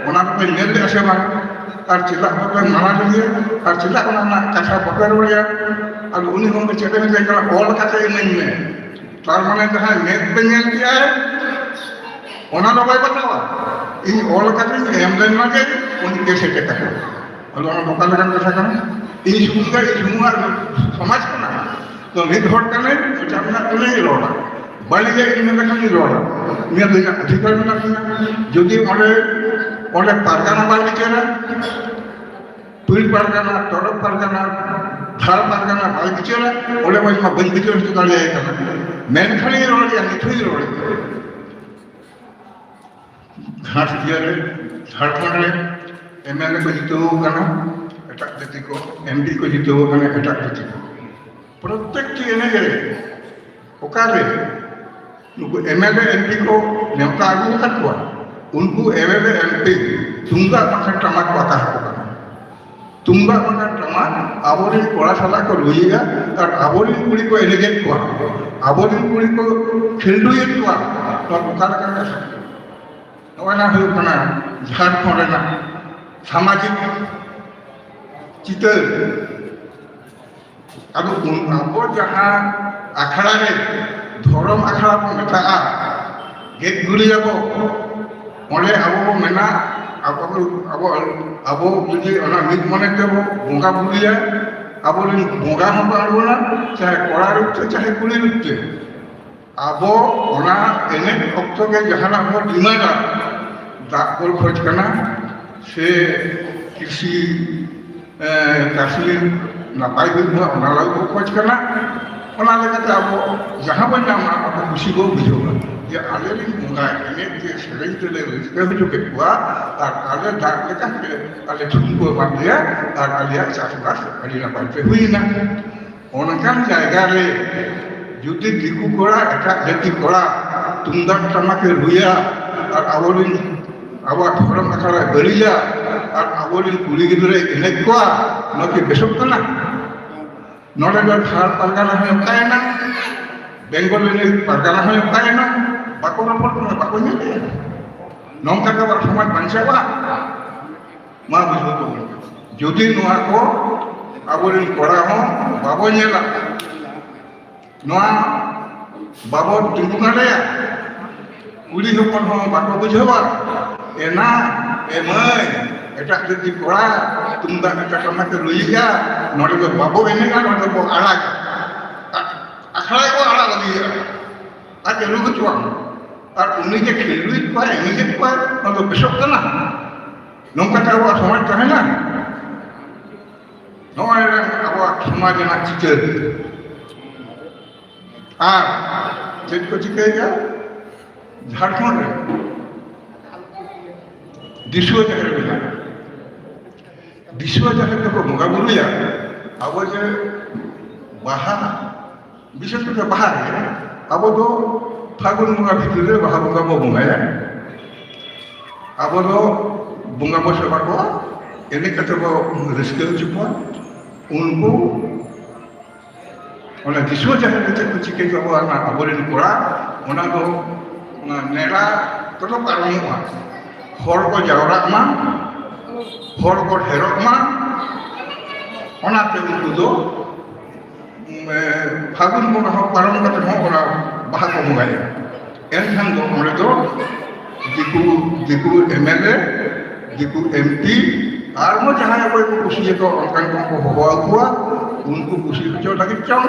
ᱚᱱᱟ ᱫᱚᱯᱮ ᱧᱮᱞ ᱞᱮᱫᱼᱟ ᱥᱮ ᱵᱟᱝ?" ᱟᱨ ᱪᱮᱫᱟᱜ ᱵᱟᱯᱮ ᱢᱟᱱᱟ ᱞᱮᱫᱮᱭᱟ? ᱟᱨ ᱪᱮᱫᱟᱜ ᱚᱱᱟ ᱨᱮᱱᱟᱜ ᱠᱟᱛᱷᱟ ᱵᱟᱯᱮ ᱨᱚᱲᱮᱭᱟ? ᱟᱫᱚ ᱩᱱᱤ ᱜᱚᱢᱠᱮ ᱪᱮᱫ ᱮ ᱢᱮᱛᱟᱭ ᱠᱟᱱᱟ, "ᱚᱞ ᱠᱟᱛᱮ ᱤᱢᱟᱹᱧ ᱢᱮ᱾" ᱛᱟᱨ ᱢᱟᱱᱮ ᱡᱟᱦᱟᱸᱭ ᱢᱮᱫ ᱛᱮ ᱧᱮᱞ ᱠᱮᱜᱼᱟᱭ, ᱚᱱᱟ ᱫᱚ ᱵᱟᱭ ᱵᱟᱛᱟᱣᱟ᱾ ᱤᱧ ᱚᱞ ᱠᱟᱛᱮᱧ ᱮᱢ ᱞᱮᱱ ᱢᱟᱜᱮ, ᱩᱱᱤ ᱜᱮ ᱥᱮᱴᱮᱨ ᱠᱟᱛᱮ᱾ ᱟᱫᱚ ᱚᱱᱟ ᱫᱚ ᱚᱠᱟ ᱞᱮᱠᱟᱱ ᱠᱟᱛᱷᱟ ᱠᱟᱱᱟ? ᱤᱧ ᱥᱩᱢᱩᱝ ᱫᱚ, ᱤᱧ ᱥᱩᱢᱩᱝ ᱟᱨ ᱥᱚᱢᱟᱡᱽ ᱠᱟᱱᱟ᱾ ᱛᱚ ᱢᱤᱫ ᱦᱚᱲ ᱠᱟᱱᱟᱹᱧ, ᱮᱴᱟᱜ ᱨᱮᱱᱟᱜ ᱛᱮᱞᱤᱧ ᱨᱚᱲᱟ᱾ ᱵᱟᱹᱞᱤᱧ ᱞᱟᱹᱭ ᱤᱧ ᱢᱮᱱ ᱞᱮᱠᱷᱟᱱ ᱞᱤᱧ ᱨᱚᱲᱟ᱾ ᱤᱧᱟᱹᱜ ᱫᱚ ᱤᱧᱟᱹᱜ ᱚᱫᱷᱤᱠᱟᱨ ᱢᱮᱱᱟᱜ ᱛᱤᱧᱟ᱾ ᱡᱩᱫᱤ ᱚᱸᱰᱮ, ᱚᱸᱰᱮ ᱯᱟᱨᱜᱟᱱᱟ ᱵᱟᱭ ᱵᱤᱪᱟᱹᱨᱟ, ᱯᱤᱲ ᱯᱟᱨᱜᱟᱱᱟ, ᱛᱚᱨᱚᱯ ᱯᱟᱨᱜᱟᱱᱟ, ᱫᱷᱟᱲ ᱯᱟᱨᱜᱟᱱᱟ ᱵᱟᱭ ᱵᱤᱪᱟᱹᱨᱟ, ᱚᱸᱰᱮ ᱢᱟ ᱤᱧ ᱢᱟ ᱵᱟᱹᱧ ᱵᱤᱪᱟᱹᱨ ᱦᱚᱪᱚ ᱫᱟᱲᱮᱭᱟᱭ ᱠᱟᱱᱟ᱾ ᱢᱮᱱᱠᱷᱟᱱᱤᱧ ᱨᱚᱲᱮᱫᱼᱟ, ᱱᱤᱛ ᱦᱚᱸᱧ ᱨᱚᱲᱮᱫᱼᱟ᱾ ᱜᱷᱟᱴ ᱤᱭᱟᱹ ᱨᱮ, ᱡᱷᱟᱲᱠᱷᱚᱸᱰ ᱨᱮ ᱮᱢ ᱮᱞ ᱮ ᱠᱚ ᱡᱤᱛᱟᱹᱣ ᱠᱟᱱᱟ ᱮᱴᱟᱜ ᱡᱟᱹᱛᱤ ᱠᱚ, ᱮᱢ ᱯᱤ ᱠᱚ ᱡᱤᱛᱟᱹᱣ ᱠᱟᱱᱟ ᱮᱴᱟᱜ ᱡᱟᱹᱛᱤ ᱠᱚ᱾ ᱯᱨᱚᱛᱮᱠᱴᱤ ᱮᱱᱮᱡ ᱨᱮ, ᱚᱠᱟᱨᱮ ᱱᱩᱠᱩ ᱮᱢ ᱮᱞ ᱮ, ᱮᱢ ᱯᱤ ᱠᱚ ᱱᱮᱣᱛᱟ ᱟᱹᱜᱩ ᱟᱠᱟᱫ ᱠᱚᱣᱟ, ᱩᱱᱠᱩ ᱮᱢ ᱮᱞ ᱮ, ᱮᱢ ᱯᱤ ᱛᱩᱢᱫᱟᱜ ᱵᱟᱝᱠᱷᱟᱱ ᱴᱟᱢᱟᱠ ᱠᱚ ᱟᱠᱟ ᱟᱠᱚ ᱠᱟᱱᱟ᱾ ᱛᱩᱢᱫᱟᱜ ᱵᱟᱝᱠᱷᱟᱱ ᱴᱟᱢᱟᱠ ᱟᱵᱚᱨᱮᱱ ᱠᱚᱲᱟ ᱥᱟᱞᱟᱜ ᱠᱚ ᱨᱩᱭᱮᱫᱼᱟ ᱟᱨ ᱟᱵᱚᱨᱮᱱ ᱠᱩᱲᱤ ᱠᱚ ᱮᱱᱮᱡᱮᱫ ᱠᱚᱣᱟ, ᱟᱵᱚᱨᱮᱱ ᱠᱩᱲᱤ ᱠᱚ ᱠᱷᱮᱞᱰᱩᱭᱮᱫ ᱠᱚᱣᱟ᱾ ᱱᱚᱣᱟ ᱚᱠᱟ ᱞᱮᱠᱟᱱ ᱠᱟᱛᱷᱟ? ᱱᱚᱜᱼᱚᱭ ᱱᱟ ᱦᱩᱭᱩᱜ ᱠᱟᱱᱟ ᱡᱷᱟᱲᱠᱷᱚᱸᱰ ᱨᱮᱱᱟᱜ ᱥᱟᱢᱟᱡᱤᱠ ᱪᱤᱛᱟᱹᱨ᱾ ᱟᱫᱚ ᱩᱱ-, ᱟᱵᱚ ᱡᱟᱦᱟᱸ ᱟᱠᱷᱲᱟ ᱨᱮ, ᱫᱷᱚᱨᱚᱢ ᱟᱠᱷᱲᱟ ᱵᱚᱱ ᱢᱮᱛᱟᱜᱼᱟ, ᱜᱮᱡ ᱜᱩᱨᱤᱡ ᱟᱵᱚ, ᱚᱸᱰᱮ ᱟᱵᱚ ᱵᱚᱱ ᱢᱮᱱᱟ, ᱟᱵᱚ, ᱟᱵᱚ, ᱟᱵᱚ ᱡᱩᱫᱤ ᱚᱱᱟ ᱢᱤᱫ ᱢᱚᱱᱮ ᱛᱮᱵᱚ ᱵᱚᱸᱜᱟ ᱵᱩᱨᱩᱭᱟ, ᱟᱵᱚᱨᱮᱱ ᱵᱚᱸᱜᱟ ᱦᱚᱸᱠᱚ ᱟᱬᱜᱚᱱᱟ, ᱪᱟᱦᱮ ᱠᱚᱲᱟ ᱨᱩᱯ ᱛᱮ, ᱪᱟᱦᱮ ᱠᱩᱲᱤ ᱨᱩᱯ ᱛᱮ᱾ ᱟᱵᱚ ᱚᱱᱟ ᱮᱱᱮᱡ ᱚᱠᱛᱚ ᱜᱮ ᱡᱟᱦᱟᱱᱟᱜ ᱵᱚ ᱰᱤᱢᱟᱱᱰᱟ, ᱫᱟᱜ ᱵᱚ ᱠᱷᱚᱡᱽ ᱠᱟᱱᱟ, ᱥᱮ ᱠᱨᱤᱥᱤ, ᱮ, ᱪᱟᱥᱤ ᱱᱟᱯᱟᱭ ᱦᱩᱭᱩᱜ ᱢᱟ, ᱚᱱᱟ ᱞᱟᱹᱜᱤᱫ ᱵᱚ ᱠᱷᱚᱡᱽ ᱠᱟᱱᱟ᱾ ᱚᱱᱟ ᱞᱮᱠᱟᱛᱮ ᱟᱵᱚ ᱡᱟᱦᱟᱸ ᱵᱚᱱ ᱧᱟᱢᱟ, ᱟᱵᱚ ᱠᱩᱥᱤ ᱵᱚ ᱵᱩᱡᱷᱟᱹᱣᱟ ᱡᱮ ᱟᱞᱮ ᱨᱮᱱ ᱵᱚᱸᱜᱟ ᱮᱱᱮᱡ ᱛᱮ, ᱥᱮᱨᱮᱧ ᱛᱮᱞᱮ ᱨᱟᱹᱥᱠᱟᱹ ᱦᱚᱪᱚ ᱠᱮᱫ ᱠᱚᱣᱟ, ᱟᱨ ᱟᱞᱮ ᱫᱟᱜ ᱞᱮᱠᱟᱛᱮ ᱟᱞᱮ ᱴᱷᱩᱱᱠᱟᱹ ᱮᱢᱟᱫ ᱞᱮᱭᱟ, ᱟᱨ ᱟᱞᱮᱭᱟᱜ ᱪᱟᱥᱵᱟᱥ ᱟᱹᱰᱤ ᱱᱟᱯᱟᱭ ᱛᱮ ᱦᱩᱭᱮᱱᱟ᱾ ᱚᱱᱠᱟᱱ ᱡᱟᱭᱜᱟ ᱨᱮ ᱡᱩᱫᱤ ᱫᱤᱠᱩ ᱠᱚᱲᱟ, ᱮᱴᱟᱜ ᱡᱟᱹᱛᱤ ᱠᱚᱲᱟ ᱛᱩᱢᱫᱟᱜ ᱴᱟᱢᱟᱠ ᱮ ᱨᱩᱭᱟ ᱟᱨ ᱟᱵᱚᱨᱮᱱ, ᱟᱵᱚᱣᱟᱜ ᱫᱷᱚᱨᱚᱢ ᱟᱠᱷᱲᱟ ᱮ ᱵᱟᱹᱲᱤᱡᱟ ᱟᱨ ᱟᱵᱚᱨᱮᱱ ᱠᱩᱲᱤ ᱜᱤᱫᱽᱨᱟᱹᱭ ᱮᱱᱮᱡ ᱠᱚᱣᱟ, ᱱᱚᱣᱟ ᱠᱤ ᱵᱮᱥᱚᱜ ᱠᱟᱱᱟ? ᱱᱚᱰᱮ ᱫᱚ ᱡᱷᱟᱲ ᱯᱟᱨᱜᱟᱱᱟ ᱦᱚᱸᱭ ᱚᱠᱟᱭᱮᱱᱟ, ᱵᱮᱝᱜᱚᱞ ᱨᱤᱱᱤᱡ ᱯᱟᱨᱜᱟᱱᱟ ᱦᱚᱸᱭ ᱚᱠᱟᱭᱮᱱᱟ, ᱵᱟᱠᱚ ᱨᱚᱯᱚᱲ ᱠᱟᱱᱟ, ᱵᱟᱠᱚ ᱧᱮᱞᱮᱜᱼᱟ᱾ ᱱᱚᱝᱠᱟ ᱜᱮ ᱟᱵᱚᱣᱟᱜ ᱥᱚᱢᱟᱡᱽ ᱵᱟᱧᱪᱟᱣᱟ᱾ ᱢᱟ ᱵᱩᱡᱷᱟᱹᱣ ᱛᱟᱵᱚᱱ ᱯᱮ, ᱡᱩᱫᱤ ᱱᱚᱣᱟ ᱠᱚ ᱟᱵᱚᱨᱮᱱ ᱠᱚᱲᱟ ᱦᱚᱸ ᱵᱟᱵᱚ ᱧᱮᱞᱟ, ᱱᱚᱣᱟ ᱵᱟᱵᱚ ᱛᱤᱸᱜᱩ ᱫᱟᱲᱮᱭᱟᱜᱼᱟ, ᱠᱩᱲᱤ ᱦᱚᱯᱚᱱ ᱦᱚᱸ ᱵᱟᱠᱚ ᱵᱩᱡᱷᱟᱹᱣᱟ, ᱮᱱᱟ, ᱮ ᱢᱟᱹᱭ, ᱮᱴᱟᱜ ᱡᱟᱹᱛᱤ ᱠᱚᱲᱟ ᱛᱩᱢᱫᱟᱜ ᱴᱟᱢᱟᱠ ᱮ ᱨᱩᱭᱮᱜᱼᱟ, ᱱᱚᱰᱮ ᱫᱚ ᱵᱟᱵᱚ ᱮᱱᱮᱡᱼᱟ, ᱱᱚᱰᱮ ᱫᱚᱵᱚ ᱟᱲᱟᱜᱟ, ᱟ-, ᱟᱠᱷᱲᱟ ᱜᱮᱵᱚ ᱟᱲᱟᱜ ᱞᱟᱹᱜᱤᱫᱼᱟ, ᱟᱡ ᱮ ᱨᱩ ᱦᱚᱪᱚᱣᱟᱜ ᱢᱟ᱾ ᱟᱨ ᱩᱱᱤ ᱡᱮ ᱠᱷᱮᱞᱰᱩᱭᱮᱫ ᱠᱚᱣᱟᱭ, ᱮᱱᱮᱡᱮᱫ ᱠᱚᱣᱟᱭ, ᱱᱚᱣᱟ ᱫᱚ ᱵᱮᱥᱚᱜ ᱠᱟᱱᱟ? ᱱᱚᱝᱠᱟᱛᱮ ᱟᱵᱚᱣᱟᱜ ᱥᱚᱢᱟᱡᱽ ᱛᱟᱦᱮᱱᱟ? ᱱᱚᱜᱼᱚᱭ ᱟᱵᱚᱣᱟᱜ ᱥᱚᱢᱟᱡᱽ ᱨᱮᱱᱟᱜ ᱪᱤᱛᱟᱹᱨ᱾ ᱟᱨ ᱪᱮᱫ ᱠᱚ ᱪᱤᱠᱟᱹᱭᱮᱫᱼᱟ? ᱡᱷᱟᱲᱠᱷᱚᱸᱰ ᱨᱮ ᱫᱤᱥᱩᱣᱟᱹ ᱡᱟᱦᱮᱨ ᱢᱮᱱᱟᱜᱼᱟ᱾ ᱫᱤᱥᱩᱣᱟᱹ ᱡᱟᱦᱮᱨ ᱨᱮᱠᱚ ᱵᱚᱸᱜᱟ ᱵᱩᱨᱩᱭᱟ᱾ ᱟᱵᱚ ᱡᱮ ᱵᱟᱦᱟ, ᱵᱤᱥᱮᱥ ᱠᱟᱛᱮ ᱵᱟᱦᱟ ᱨᱮ, ᱟᱵᱚ ᱫᱚ ᱯᱷᱟᱹᱜᱩᱱ ᱵᱚᱸᱜᱟ ᱵᱷᱤᱛᱤᱨ ᱨᱮ ᱵᱟᱦᱟ ᱵᱚᱸᱜᱟ ᱵᱚ ᱵᱚᱸᱜᱟᱭᱟ᱾ ᱟᱵᱚ ᱫᱚ ᱵᱚᱸᱜᱟ ᱵᱚ ᱥᱮᱵᱟ ᱠᱚᱣᱟ, ᱮᱱᱮᱡ ᱠᱟᱛᱮ ᱵᱚ ᱨᱟᱹᱥᱠᱟᱹ ᱦᱚᱪᱚ ᱠᱚᱣᱟ᱾ ᱩᱱᱠᱩ ᱚᱱᱟ ᱫᱤᱥᱩᱣᱟᱹ ᱡᱟᱦᱮᱨ ᱨᱮ ᱪᱮᱫ ᱠᱚ ᱪᱤᱠᱟᱹᱭ ᱛᱟᱵᱚᱣᱟ, ᱚᱱᱟ ᱟᱵᱚᱨᱮᱱ ᱠᱚᱲᱟ, ᱚᱱᱟ ᱫᱚ ᱚᱱᱟ ᱢᱮᱞᱟ ᱠᱚᱫᱚ ᱯᱟᱨᱚᱢᱚᱜᱼᱟ᱾ ᱦᱚᱲ ᱠᱚ ᱡᱟᱣᱨᱟᱜ ᱢᱟ, ᱦᱚᱲ ᱠᱚ ᱰᱷᱮᱨᱚᱜ ᱢᱟ, ᱚᱱᱟᱛᱮ ᱩᱱᱠᱩ ᱫᱚ, ᱩᱢ, ᱮ, ᱯᱷᱟᱹᱜᱩᱱ ᱵᱚᱸᱜᱟ ᱦᱚᱸ ᱯᱟᱨᱚᱢ ᱠᱟᱛᱮ ᱦᱚᱸ ᱚᱱᱟ ᱵᱟᱦᱟ ᱠᱚ ᱵᱚᱸᱜᱟᱭᱟ᱾ ᱮᱱᱠᱷᱟᱱ ᱫᱚ ᱚᱸᱰᱮ ᱫᱚ ᱫᱤᱠᱩ, ᱫᱤᱠᱩ ᱮᱢ ᱮᱞ ᱮ, ᱫᱤᱠᱩ ᱮᱢ ᱯᱤ, ᱟᱨᱦᱚᱸ ᱡᱟᱦᱟᱸᱭ ᱚᱠᱚᱭ ᱠᱚ ᱠᱩᱥᱤᱭᱟᱠᱚ ᱚᱱᱠᱟᱱ ᱠᱚ ᱠᱚ ᱦᱚᱦᱚ ᱟᱠᱚᱣᱟ, ᱩᱱᱠᱩ ᱠᱩᱥᱤ ᱦᱚᱪᱚ ᱞᱟᱹᱜᱤᱫ ᱪᱚᱝ,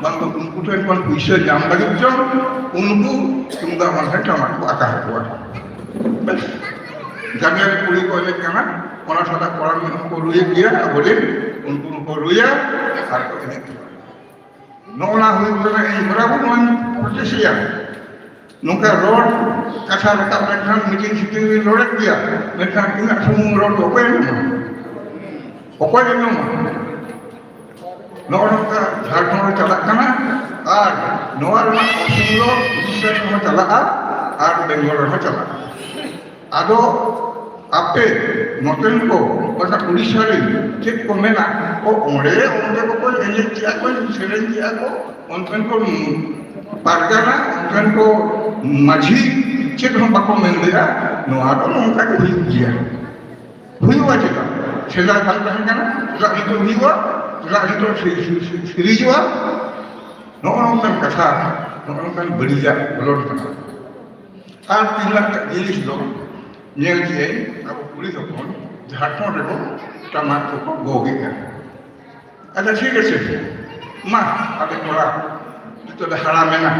ᱵᱟᱝ ᱫᱚ ᱩᱱᱠᱩ ᱴᱷᱮᱱ ᱠᱷᱚᱱ ᱯᱩᱭᱥᱟᱹ ᱧᱟᱢ ᱞᱟᱹᱜᱤᱫ ᱪᱚᱝ, ᱩᱱᱠᱩ ᱛᱩᱢᱫᱟᱜ ᱢᱟᱞᱦᱮ ᱴᱟᱢᱟᱠ ᱠᱚ ᱟᱠᱟ ᱟᱠᱚᱣᱟ᱾ ᱵᱮᱥ, ᱡᱟᱸᱜᱮ ᱨᱮ ᱠᱩᱲᱤ ᱠᱚ ᱮᱱᱮᱡ ᱠᱟᱱᱟ, ᱚᱱᱟ ᱥᱟᱞᱟᱜ ᱠᱚᱲᱟ ᱢᱤᱫ ᱦᱚᱸᱠᱚ ᱨᱩᱭᱮᱫ ᱜᱮᱭᱟ, ᱟᱵᱚᱨᱮᱱ ᱩᱱᱠᱩ ᱦᱚᱸᱠᱚ ᱨᱩᱭᱟ ᱟᱨ ᱠᱚ ᱮᱱᱮᱡ ᱠᱟᱱᱟ᱾ ᱱᱚᱜᱼᱚ ᱱᱟ ᱦᱩᱭᱩᱜ ᱠᱟᱱᱟ ᱤᱧ ᱵᱚᱨᱟᱵᱚᱨ ᱱᱚᱣᱟᱧ ᱯᱨᱚᱪᱮᱥᱮᱜᱼᱟ᱾ ᱱᱚᱝᱠᱟ ᱨᱚᱲ ᱠᱟᱛᱷᱟ ᱨᱟᱠᱟᱵ ᱞᱮᱱᱠᱷᱟᱱ meeting ᱥᱤᱴᱤᱝ ᱨᱮᱧ ᱨᱚᱲᱮᱫ ᱜᱮᱭᱟ, ᱢᱮᱱᱠᱷᱟᱱ ᱤᱧᱟᱹᱜ ᱥᱩᱢᱩᱝ ᱨᱚᱲ ᱫᱚ ᱚᱠᱚᱭ ᱟᱸᱡᱚᱢᱟ? ᱚᱠᱚᱭ ᱟᱸᱡᱚᱢᱟ? ᱱᱚᱜᱼᱚ ᱱᱚᱝᱠᱟ ᱡᱷᱟᱲᱠᱷᱚᱸᱰ ᱨᱮ ᱪᱟᱞᱟᱜ ᱠᱟᱱᱟ᱾ ᱟᱨ ᱱᱚᱣᱟ ᱨᱮᱱᱟᱜ ᱚᱨᱥᱚᱝ ᱫᱚ ᱩᱲᱤᱥᱥᱟ ᱨᱮᱦᱚᱸ ᱪᱟᱞᱟᱜᱼᱟ ᱟᱨ ᱵᱮᱝᱜᱚᱞ ᱨᱮᱦᱚᱸ ᱪᱟᱞᱟᱜᱼᱟ᱾ ᱟᱫᱚ ᱟᱯᱮ ᱱᱚᱛᱮᱱ ᱠᱚ, ᱚᱠᱟ ᱩᱲᱤᱥᱥᱟ ᱨᱮᱱ ᱪᱮᱫ ᱠᱚ ᱢᱮᱱᱟ, ᱚ, ᱚᱸᱰᱮ ᱚᱱᱛᱮ ᱠᱚᱠᱚ ᱮᱱᱮᱡ ᱠᱮᱜᱼᱟ ᱠᱚ, ᱥᱮᱨᱮᱧ ᱠᱮᱜᱼᱟ ᱠᱚ, ᱚᱱᱛᱮᱱ ᱠᱚ ᱯᱟᱨᱜᱟᱱᱟ, ᱚᱱᱛᱮᱱ ᱠᱚ ᱢᱟᱹᱡᱷᱤ ᱪᱮᱫ ᱦᱚᱸ ᱵᱟᱠᱚ ᱢᱮᱱ ᱞᱮᱜᱼᱟ, ᱱᱚᱣᱟ ᱫᱚ ᱱᱚᱝᱠᱟ ᱜᱮ ᱦᱩᱭᱩᱜ ᱜᱮᱭᱟ᱾ ᱦᱩᱭᱩᱜᱼᱟ ᱪᱮᱫᱟᱜ? ᱥᱮᱫᱟᱭ ᱵᱟᱝ ᱛᱟᱦᱮᱸ ᱠᱟᱱᱟ, ᱪᱮᱫᱟᱜ ᱱᱤᱛᱚᱜ ᱦᱩᱭᱩᱜᱼᱟ? ᱪᱮᱫᱟᱜ ᱱᱤᱛᱚᱜ ᱥᱤ-, ᱥᱤ-, ᱥᱤ-, ᱥᱤᱨᱤᱡᱚᱜᱼᱟ? ᱱᱚᱜᱼᱚ ᱱᱚᱝᱠᱟᱱ ᱠᱟᱛᱷᱟ, ᱱᱚᱜᱼᱚ ᱱᱚᱝᱠᱟᱱ ᱵᱟᱹᱲᱤᱡᱟᱜ ᱵᱚᱞᱚᱱ ᱠᱟᱱᱟ᱾ ᱟᱨ ᱛᱤᱱᱟᱹᱜ ᱡᱤᱱᱤᱥ ᱫᱚ ᱧᱮᱞ ᱠᱮᱜᱼᱟᱹᱧ, ᱟᱵᱚ ᱠᱩᱲᱤ ᱦᱚᱯᱚᱱ ᱡᱷᱟᱲᱠᱷᱚᱸᱰ ᱨᱮᱵᱚ ᱴᱟᱢᱟᱠ ᱠᱚᱠᱚ ᱜᱚᱜᱮᱜᱼᱟ᱾ ᱟᱪᱪᱷᱟ, ᱴᱷᱤᱠ ᱟᱪᱷᱮ, ᱢᱟ, ᱟᱞᱮ ᱠᱚᱲᱟ ᱱᱤᱛᱚᱜ ᱞᱮ ᱦᱟᱲᱟᱢᱮᱱᱟ,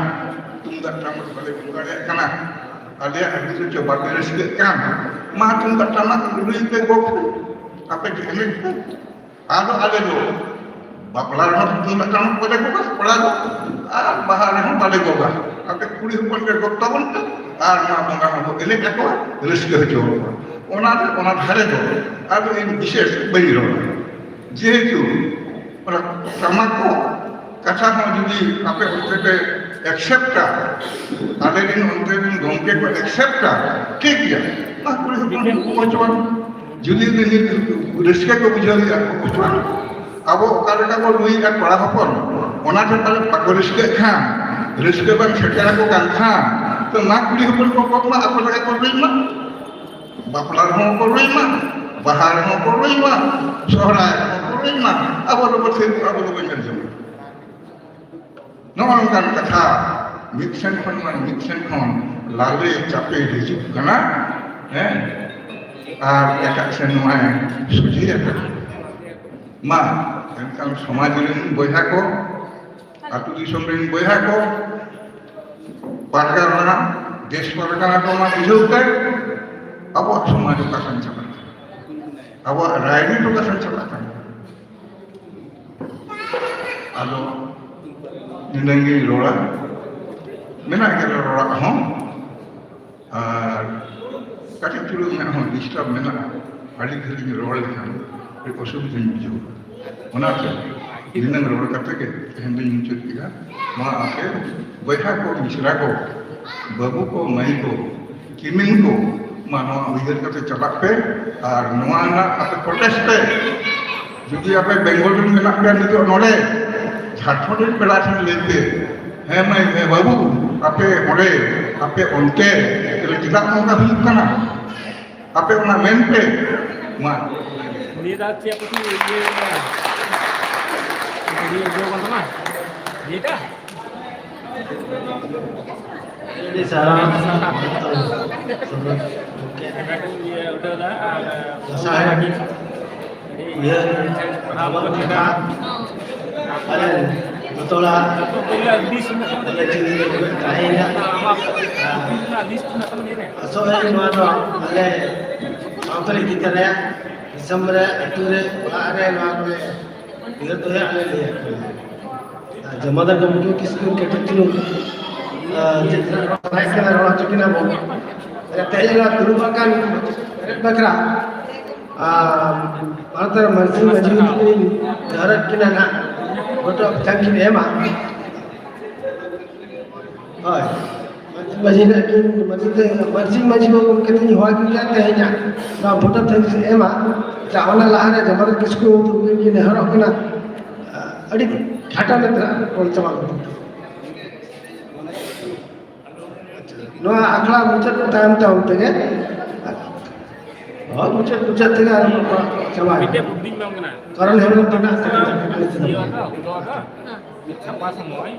ᱛᱩᱢᱫᱟᱜ ᱴᱟᱢᱟᱠ ᱵᱟᱞᱮ ᱜᱚᱜ ᱫᱟᱲᱮᱭᱟᱜ ᱠᱟᱱᱟ, ᱟᱞᱮᱭᱟᱜ ᱨᱩ ᱨᱮᱪᱚ ᱵᱟᱯᱮ ᱨᱟᱹᱥᱠᱟᱹᱜ ᱠᱟᱱ, ᱢᱟ, ᱛᱩᱢᱫᱟᱜ ᱴᱟᱢᱟᱠ ᱨᱩᱭ ᱯᱮ, ᱜᱚᱜ ᱯᱮ, ᱟᱯᱮ ᱜᱮ ᱮᱱᱮᱡ ᱯᱮ᱾ ᱟᱫᱚ ᱟᱞᱮ ᱫᱚ ᱵᱟᱯᱞᱟ ᱨᱮᱦᱚᱸ ᱛᱩᱢᱫᱟᱜ ᱴᱟᱢᱟᱠ ᱵᱟᱞᱮ ᱜᱚᱜᱟ, ᱠᱚᱲᱟ ᱫᱚ, ᱟᱨ ᱵᱟᱦᱟ ᱨᱮᱦᱚᱸ ᱵᱟᱞᱮ ᱜᱚᱜᱟ᱾ ᱟᱯᱮ ᱠᱩᱲᱤ ᱦᱚᱯᱚᱱ ᱜᱮ ᱜᱚᱜ ᱛᱟᱵᱚᱱ ᱯᱮ, ᱟᱨ ᱱᱚᱣᱟ ᱵᱚᱸᱜᱟ ᱦᱚᱸᱵᱚ ᱮᱱᱮᱡ ᱟᱠᱚᱣᱟ, ᱨᱟᱹᱥᱠᱟᱹ ᱦᱚᱪᱚ ᱟᱠᱚᱣᱟ᱾ ᱚᱱᱟ ᱫᱚ, ᱚᱱᱟ ᱫᱷᱟᱨᱮ ᱫᱚ ᱟᱫᱚ ᱤᱧ ᱵᱤᱥᱮᱥ ᱵᱟᱹᱧ ᱨᱚᱲᱟ, ᱡᱮᱦᱮᱛᱩ ᱚᱱᱟ ᱴᱟᱢᱟᱠ ᱠᱚ ᱠᱟᱛᱷᱟ ᱦᱚᱸ ᱡᱩᱫᱤ ᱟᱯᱮ ᱚᱱᱛᱮ ᱯᱮ accept-ᱟ, ᱟᱞᱮ ᱨᱮᱱ ᱚᱱᱛᱮ ᱨᱮᱱ ᱜᱚᱢᱠᱮ ᱠᱚ accept-ᱟ, ᱴᱷᱤᱠ ᱜᱮᱭᱟ, ᱢᱟ, ᱠᱩᱲᱤ ᱦᱚᱯᱚᱱ ᱠᱚ ᱦᱚᱪᱚᱣᱟᱱ᱾ ᱡᱩᱫᱤ ᱩᱱᱤ ᱨᱟᱹᱥᱠᱟᱹ ᱠᱚ ᱵᱩᱡᱷᱟᱹᱣᱮᱫᱼᱟ, ᱠᱚ ᱦᱚᱪᱚᱣᱟᱱ᱾ ᱟᱵᱚ ᱚᱠᱟ ᱞᱮᱠᱟ ᱵᱚᱱ ᱨᱩᱭᱮᱫᱼᱟ ᱠᱚᱲᱟ ᱦᱚᱯᱚᱱ, ᱚᱱᱟ ᱴᱷᱮᱱ ᱯᱟᱞᱮ ᱵᱟᱠᱚ ᱨᱟᱹᱥᱠᱟᱹᱜ ᱠᱷᱟᱱ, ᱨᱟᱹᱥᱠᱟᱹ ᱵᱟᱝ ᱥᱮᱴᱮᱨ ᱟᱠᱚ ᱠᱟᱱ ᱠᱷᱟᱱ, ᱛᱚ, ᱢᱟ, ᱠᱩᱲᱤ ᱦᱚᱯᱚᱱ ᱠᱚ ᱠᱚ ᱢᱟ, ᱟᱠᱚ ᱞᱮᱠᱟ ᱠᱚ ᱨᱩᱭ ᱢᱟ᱾ ᱵᱟᱯᱞᱟ ᱨᱮᱦᱚᱸ ᱠᱚ ᱨᱩᱭ ᱢᱟ, ᱵᱟᱦᱟ ᱨᱮᱦᱚᱸ ᱠᱚ ᱨᱩᱭ ᱢᱟ, ᱥᱚᱦᱨᱟᱭ ᱨᱮᱦᱚᱸ ᱠᱚ ᱨᱩᱭ ᱢᱟ, ᱟᱵᱚ ᱫᱚᱵᱚ ᱛᱷᱤᱨ, ᱟᱵᱚ ᱫᱚᱵᱚ ᱧᱮᱞ ᱡᱚᱝᱟ᱾ ᱱᱚᱜᱼᱚ ᱱᱚᱝᱠᱟᱱ ᱠᱟᱛᱷᱟ ᱢᱤᱫ ᱥᱮᱱ ᱠᱷᱚᱱ ᱢᱟ ᱢᱤᱫ ᱥᱮᱱ ᱠᱷᱚᱱ ᱞᱟᱞᱮ ᱪᱟᱯᱮ ᱦᱤᱡᱩᱜ ᱠᱟᱱᱟ, ᱦᱮᱸ, ᱟᱨ ᱮᱴᱟᱜ ᱥᱮᱱ ᱱᱚᱣᱟᱭ ᱥᱚᱡᱷᱮ ᱟᱠᱟᱱᱟ᱾ ᱢᱟ, ᱮᱱᱠᱷᱟᱱ ᱥᱚᱢᱟᱡᱽ ᱨᱮᱱ ᱵᱚᱭᱦᱟ ᱠᱚ, ᱟᱹᱛᱩ ᱫᱤᱥᱚᱢ ᱨᱮᱱ ᱵᱚᱭᱦᱟ ᱠᱚ, ᱯᱟᱨᱜᱟᱱᱟ, ᱫᱮᱥ ᱯᱟᱨᱜᱟᱱᱟ ᱠᱚ ᱢᱟ ᱵᱩᱡᱷᱟᱹᱣ ᱯᱮ, ᱟᱵᱚᱣᱟᱜ ᱥᱚᱢᱟᱡᱽ ᱚᱠᱟ ᱥᱮᱱ ᱪᱟᱞᱟᱜ ᱠᱟᱱᱟ, ᱟᱵᱚᱣᱟᱜ ᱨᱟᱭᱨᱤᱛ ᱚᱠᱟ ᱥᱮᱱ ᱪᱟᱞᱟᱜ ᱠᱟᱱᱟ᱾ ᱟᱫᱚ ᱱᱤᱱᱟᱹᱝ ᱜᱤᱧ ᱨᱚᱲᱟ, ᱢᱮᱱᱟᱜ ᱜᱮᱭᱟ ᱨᱚᱲᱟᱜ ᱦᱚᱸ, ᱟᱨ ᱠᱟᱹᱴᱤᱡ ᱪᱩᱞᱩᱝ ᱨᱮᱱᱟᱜ ᱦᱚᱸ disturb ᱢᱮᱱᱟᱜᱼᱟ, ᱟᱹᱰᱤ ᱜᱷᱟᱹᱲᱤᱡ ᱤᱧ ᱨᱚᱲ ᱞᱮᱠᱷᱟᱱ ᱟᱹᱰᱤ ᱚᱥᱩᱵᱤᱫᱷᱟᱧ ᱵᱩᱡᱷᱟᱹᱣᱟ᱾ ᱚᱱᱟᱛᱮ ᱱᱤᱱᱟᱹᱝ ᱨᱚᱲ ᱠᱟᱛᱮ ᱜᱮ ᱛᱮᱦᱮᱧ ᱫᱚᱧ ᱢᱩᱪᱟᱹᱫ ᱠᱮᱫᱟ᱾ ᱢᱟ, ᱟᱯᱮ ᱵᱚᱭᱦᱟ ᱠᱚ, ᱢᱤᱥᱨᱟ ᱠᱚ, ᱵᱟᱹᱵᱩ ᱠᱚ, ᱢᱟᱹᱭ ᱠᱚ, ᱠᱤᱢᱤᱱ ᱠᱚ, ᱢᱟ, ᱱᱚᱣᱟ ᱩᱭᱦᱟᱹᱨ ᱠᱟᱛᱮ ᱪᱟᱞᱟᱜ ᱯᱮ ᱟᱨ ᱱᱚᱣᱟ ᱨᱮᱱᱟᱜ ᱟᱯᱮ protest ᱯᱮ᱾ ᱡᱩᱫᱤ ᱟᱯᱮ ᱵᱮᱝᱜᱚᱞ ᱨᱮᱱ ᱢᱮᱱᱟᱜ ᱯᱮᱭᱟ ᱱᱤᱛᱚᱜ ᱱᱚᱰᱮ, ᱡᱷᱟᱲᱠᱷᱚᱸᱰ ᱨᱮᱱ ᱯᱮᱲᱟ ᱴᱷᱮᱱ ᱞᱟᱹᱭ ᱯᱮ, ᱦᱮᱸ ᱢᱟᱹᱭ, ᱦᱮᱸ ᱵᱟᱹᱵᱩ, ᱟᱯᱮ ᱚᱸᱰᱮ, ᱟᱯᱮ ᱚᱱᱛᱮ, ᱛᱟᱦᱞᱮ ᱪᱮᱫᱟᱜ ᱱᱚᱝᱠᱟ ᱦᱩᱭᱩᱜ ᱠᱟᱱᱟ? ᱟᱯᱮ ᱚᱱᱟ ᱢᱮᱱ ᱯᱮ᱾ ᱢᱟ᱾ ᱱᱤᱭᱟᱹ ᱫᱷᱟᱣ ᱪᱮᱫ ᱯᱩᱛᱷᱤ ᱤᱭᱟᱹ ᱢᱮᱱᱟᱜᱼᱟ? ᱤᱭᱟᱹ ᱤᱭᱟᱹ ᱠᱟᱱ ᱛᱟᱢᱟ? ᱱᱤᱭᱟᱹᱴᱟ? ᱟᱹᱰᱤ ᱥᱟᱨᱦᱟᱣ᱾ ᱤᱭᱟᱹ ᱩᱰᱟᱹᱣ ᱫᱟ ᱟᱨ ᱫᱟᱸᱥᱟᱭ ᱩᱭᱦᱟᱹᱨ ᱟᱵᱚ ᱞᱮᱠᱟ ᱟᱞᱮ ᱡᱚᱛᱚ ᱦᱚᱲᱟᱜ ᱟᱞᱮ ᱪᱤᱱᱛᱟᱹ ᱨᱮ ᱛᱟᱦᱮᱸᱭᱮᱱᱟ᱾ ᱟᱥᱚᱜ ᱟᱹᱧ ᱱᱚᱣᱟ ᱫᱚ ᱟᱞᱮ ᱥᱟᱶᱛᱟ ᱤᱫᱤ ᱠᱟᱛᱮ ᱫᱤᱥᱚᱢ ᱨᱮ, ᱟᱹᱛᱩ ᱨᱮ, ᱚᱲᱟᱜ ᱨᱮ ᱱᱚᱣᱟ ᱠᱚᱞᱮ ᱩᱭᱦᱟᱹᱨ ᱫᱚᱦᱚᱭᱟ, ᱟᱞᱮ ᱞᱟᱹᱭᱟ᱾ ᱟᱨ ᱡᱚᱢᱟᱫᱟᱨ ᱜᱚᱢᱠᱮ ᱠᱤᱥᱠᱩ ᱠᱟᱹᱴᱤᱡ ᱪᱩᱞᱩᱝ, ᱟᱨ, ᱪᱮᱫ ᱨᱮᱱᱟᱜ ᱨᱚᱲ ᱥᱟᱱᱟᱭᱮᱫ ᱠᱟᱱᱟ, ᱨᱚᱲ ᱦᱚᱪᱚ ᱠᱤᱱᱟ ᱵᱚᱱ᱾ ᱛᱮᱦᱮᱧ ᱱᱚᱣᱟ ᱫᱩᱲᱩᱵ ᱟᱠᱟᱱ ᱵᱟᱠᱷᱨᱟ, ᱟᱨ, ᱵᱷᱟᱨᱚᱛ ᱨᱮ ᱢᱟᱹᱡᱷᱤ, ᱢᱟᱹᱡᱷᱤ ᱢᱚᱱᱛᱨᱤ ᱡᱚᱦᱟᱨ ᱠᱤᱱᱟ ᱱᱟᱜ, ᱜᱚᱴᱟ ᱡᱟᱝ ᱠᱤᱱ ᱮᱢᱟ᱾ ᱦᱳᱭ᱾ ᱢᱟᱹᱡᱷᱤ ᱢᱟᱹᱡᱷᱤ ᱨᱮ ᱠᱤᱱ, ᱢᱟᱹᱡᱷᱤ ᱛᱮ, ᱢᱟᱹᱡᱷᱤ ᱢᱟᱹᱡᱷᱤ ᱵᱟᱵᱟ ᱜᱚᱢᱠᱮ ᱛᱤᱧ ᱦᱚᱦᱚ ᱟᱹᱜᱩ ᱠᱮᱫ ᱛᱮᱦᱮᱧᱟ᱾ ᱱᱚᱣᱟ ᱵᱷᱳᱴ ᱛᱟᱹᱨᱤᱠᱷ ᱮᱢᱟ᱾ ᱟᱪᱪᱷᱟ, ᱚᱱᱟ ᱞᱟᱦᱟᱨᱮ ᱡᱚᱢᱟᱨ ᱠᱤᱥᱠᱩ ᱩᱱᱠᱤᱱ ᱠᱤᱱ ᱱᱮᱦᱚᱨᱚᱜ ᱠᱟᱱᱟ᱾ ᱟᱹᱰᱤ ᱠᱷᱟᱴᱟᱱ ᱛᱮ ᱨᱚᱲ ᱪᱟᱵᱟ ᱠᱟᱛᱮ᱾ ᱱᱚᱣᱟ ᱟᱠᱷᱲᱟ ᱢᱩᱪᱟᱹᱫ ᱛᱟᱭᱚᱢ ᱛᱟᱭᱚᱢ ᱛᱮᱜᱮ, ᱦᱳᱭ, ᱢᱩᱪᱟᱹᱫ ᱢᱩᱪᱟᱹᱫ ᱛᱮᱜᱮ ᱟᱨᱚ ᱪᱟᱵᱟᱭᱮᱱᱟ᱾ ᱢᱤᱫᱴᱮᱡ ᱵᱩᱫᱽᱫᱷᱤᱧ ᱮᱢᱟᱢ ᱠᱟᱱᱟ᱾ ᱠᱟᱨᱚᱱ ᱦᱮᱢᱵᱨᱚᱢ ᱛᱟᱦᱮᱱᱟ᱾ ᱤᱭᱟᱹ ᱫᱚ, ᱫᱚ, ᱫᱚ᱾ ᱢᱤᱫ ᱪᱷᱟᱯᱟ ᱥᱚᱢᱚᱭ,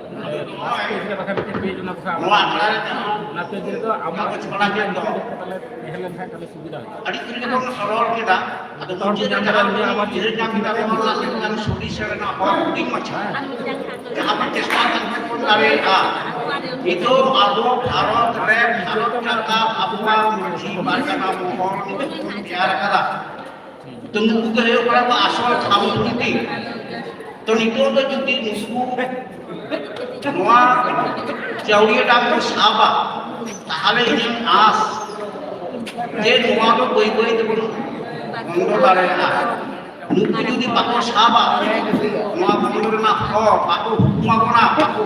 ᱢᱟᱥ ᱯᱮᱡᱽ ᱨᱮ ᱵᱟᱠᱷᱟᱱ ᱢᱤᱫᱴᱮᱱ ᱯᱮᱡᱽ ᱚᱱᱟ ᱵᱟᱠᱷᱟᱱ ᱱᱚᱣᱟ ᱟᱠᱷᱲᱟ ᱨᱮ ᱡᱟᱦᱟᱸ ᱚᱱᱟ ᱯᱮᱡᱽ ᱨᱮᱫᱚ ᱟᱢᱟᱜ ᱟᱵᱚ ᱪᱷᱟᱯᱲᱟ ᱜᱮ ᱫᱚ ᱛᱟᱦᱮᱸ ᱞᱮᱱ ᱠᱷᱟᱱ ᱛᱟᱦᱞᱮ ᱥᱩᱵᱤᱫᱷᱟ ᱦᱩᱭᱩᱜᱼᱟ᱾ ᱟᱹᱰᱤ ᱠᱤᱪᱷᱩ ᱜᱮᱵᱚᱱ ᱨᱚᱲ ᱠᱮᱫᱟ, ᱟᱫᱚ ᱢᱩᱪᱟᱹᱫ ᱨᱮ ᱡᱟᱦᱟᱸ ᱩᱱᱤ ᱩᱭᱦᱟᱹᱨ ᱧᱟᱢ ᱠᱮᱫᱟ, ᱱᱚᱣᱟ ᱨᱮᱱᱟᱜ ᱢᱤᱫᱴᱟᱝ ᱥᱚᱨᱤᱥ ᱨᱮᱱᱟᱜ ᱦᱚᱨ ᱦᱩᱰᱤᱧ ᱢᱟᱪᱷᱟ᱾ ᱡᱟᱦᱟᱸ ᱵᱚᱱ ᱪᱮᱥᱴᱟ ᱠᱟᱛᱮ ᱵᱚᱱ ᱫᱟᱲᱮᱭᱟᱜᱼᱟ᱾ ᱱᱤᱛᱚᱜ ᱟᱵᱚ ᱵᱷᱟᱨᱚᱛ ᱨᱮ, ᱵᱷᱟᱨᱚᱛ ᱨᱟᱠᱟᱵ ᱟᱵᱚᱣᱟᱜ ᱢᱟᱹᱡᱷᱤ ᱯᱟᱨᱜᱟᱱᱟ ᱢᱚᱦᱚᱞ ᱱᱤᱛᱚᱜ ᱵᱚᱱ ᱛᱮᱭᱟᱨ ᱟᱠᱟᱫᱟ᱾ ᱛᱚ ᱱᱩᱠᱩ ᱜᱮ ᱦᱩᱭᱩᱜ ᱠᱟᱱᱟ ᱠᱚ ᱟᱥᱚᱞ ᱠᱷᱟᱢ ᱠᱚᱢᱤᱴᱤ᱾ ᱛᱚ ᱱᱤᱛᱚᱜ ᱫᱚ ᱡᱩᱫᱤ ᱱᱩᱠᱩ ᱱᱚᱣᱟ ᱪᱟᱹᱣᱲᱤᱭᱟᱹ ᱰᱟᱝ ᱠᱚ ᱥᱟᱵᱟ, ᱛᱟᱦᱚᱞᱮ ᱤᱧᱟᱹᱜ ᱟᱸᱥ ᱡᱮ ᱱᱚᱣᱟ ᱫᱚ ᱵᱟᱹᱭ ᱵᱟᱹᱭ ᱛᱮᱵᱚᱱ ᱵᱚᱱᱫᱚ ᱫᱟᱲᱮᱭᱟᱜᱼᱟ᱾ ᱱᱩᱠᱩ ᱡᱩᱫᱤ ᱵᱟᱠᱚ ᱥᱟᱵᱟ, ᱱᱚᱣᱟ ᱵᱚᱱᱫᱚ ᱨᱮᱱᱟᱜ ᱦᱚᱨ ᱵᱟᱠᱚ ᱦᱩᱠᱩᱢ ᱟᱵᱚᱱᱟ, ᱵᱟᱠᱚ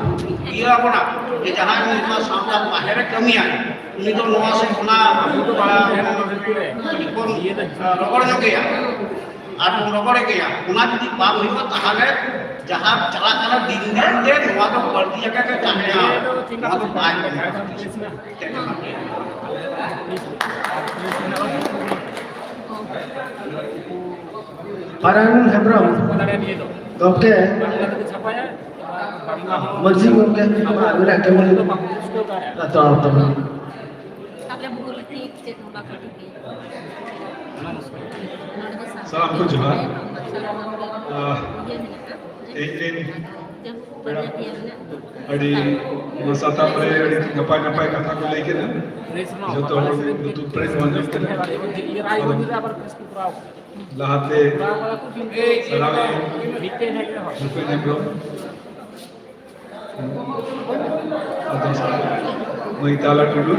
ᱤᱭᱟᱹ ᱟᱵᱚᱱᱟ, ᱡᱮ ᱡᱟᱦᱟᱸᱭ ᱱᱚᱝᱠᱟ ᱥᱟᱶᱛᱟ ᱵᱟᱦᱮ ᱨᱮ ᱠᱟᱹᱢᱤᱭᱟᱭ, ᱩᱱᱤ ᱫᱚ ᱱᱚᱣᱟ ᱥᱮ ᱚᱱᱟ ᱵᱚᱱ ᱨᱚᱜᱚᱲ ᱧᱚᱜᱮᱭᱟ᱾ ᱟᱨ ᱵᱚᱱ ᱨᱚᱜᱚᱲ ᱜᱮᱭᱟ, ᱚᱱᱟ ᱡᱩᱫᱤ ᱵᱟᱝ ᱦᱩᱭᱩᱜᱼᱟ, ᱛᱟᱦᱚᱞᱮ ᱡᱟᱦᱟᱸ ᱪᱟᱞᱟᱜ ᱠᱟᱱᱟ ᱫᱤᱱ ᱫᱤᱱ ᱛᱮ ᱱᱚᱣᱟ ᱫᱚ ᱵᱟᱹᱲᱛᱤ ᱟᱠᱟᱱ ᱜᱮ ᱛᱟᱦᱮᱸᱱᱟ, ᱱᱚᱣᱟ ᱫᱚ ᱵᱟᱭ ᱠᱚᱢᱚᱜᱼᱟ᱾ ᱯᱟᱨᱟᱱ ᱦᱮᱢᱵᱨᱚᱢ ᱜᱚᱢᱠᱮ, ᱢᱟᱹᱡᱷᱤ ᱜᱚᱢᱠᱮ, ᱟᱹᱵᱤᱱᱟᱜ ᱠᱟᱹᱢᱤ ᱮᱛᱚᱦᱚᱵ ᱛᱟᱵᱚᱱ᱾ ᱥᱟᱱᱟᱢ ᱠᱚ ᱡᱚᱦᱟᱨ᱾ ᱟᱦ, ᱛᱮᱦᱮᱧ ᱨᱤᱱ ᱯᱮᱲᱟ ᱟᱹᱰᱤ ᱱᱚᱣᱟ ᱥᱟᱛᱟᱢ ᱨᱮ ᱟᱹᱰᱤ ᱱᱟᱯᱟᱭ ᱱᱟᱯᱟᱭ ᱠᱟᱛᱷᱟ ᱠᱚ ᱞᱟᱹᱭ ᱠᱮᱫᱟ᱾ ᱡᱚᱛᱚ ᱦᱚᱲ ᱜᱮ ᱞᱩᱛᱩᱨ ᱯᱮᱨᱮᱡ ᱵᱚᱱ ᱟᱸᱡᱚᱢ ᱠᱮᱫᱟ᱾ ᱟᱫᱚ ᱞᱟᱦᱟᱛᱮ ᱥᱟᱱᱟᱢ ᱵᱷᱩᱯᱮᱱ ᱦᱮᱢᱵᱨᱚᱢ, ᱟᱫᱚ ᱢᱟᱹᱭ ᱛᱟᱞᱟ ᱴᱩᱰᱩ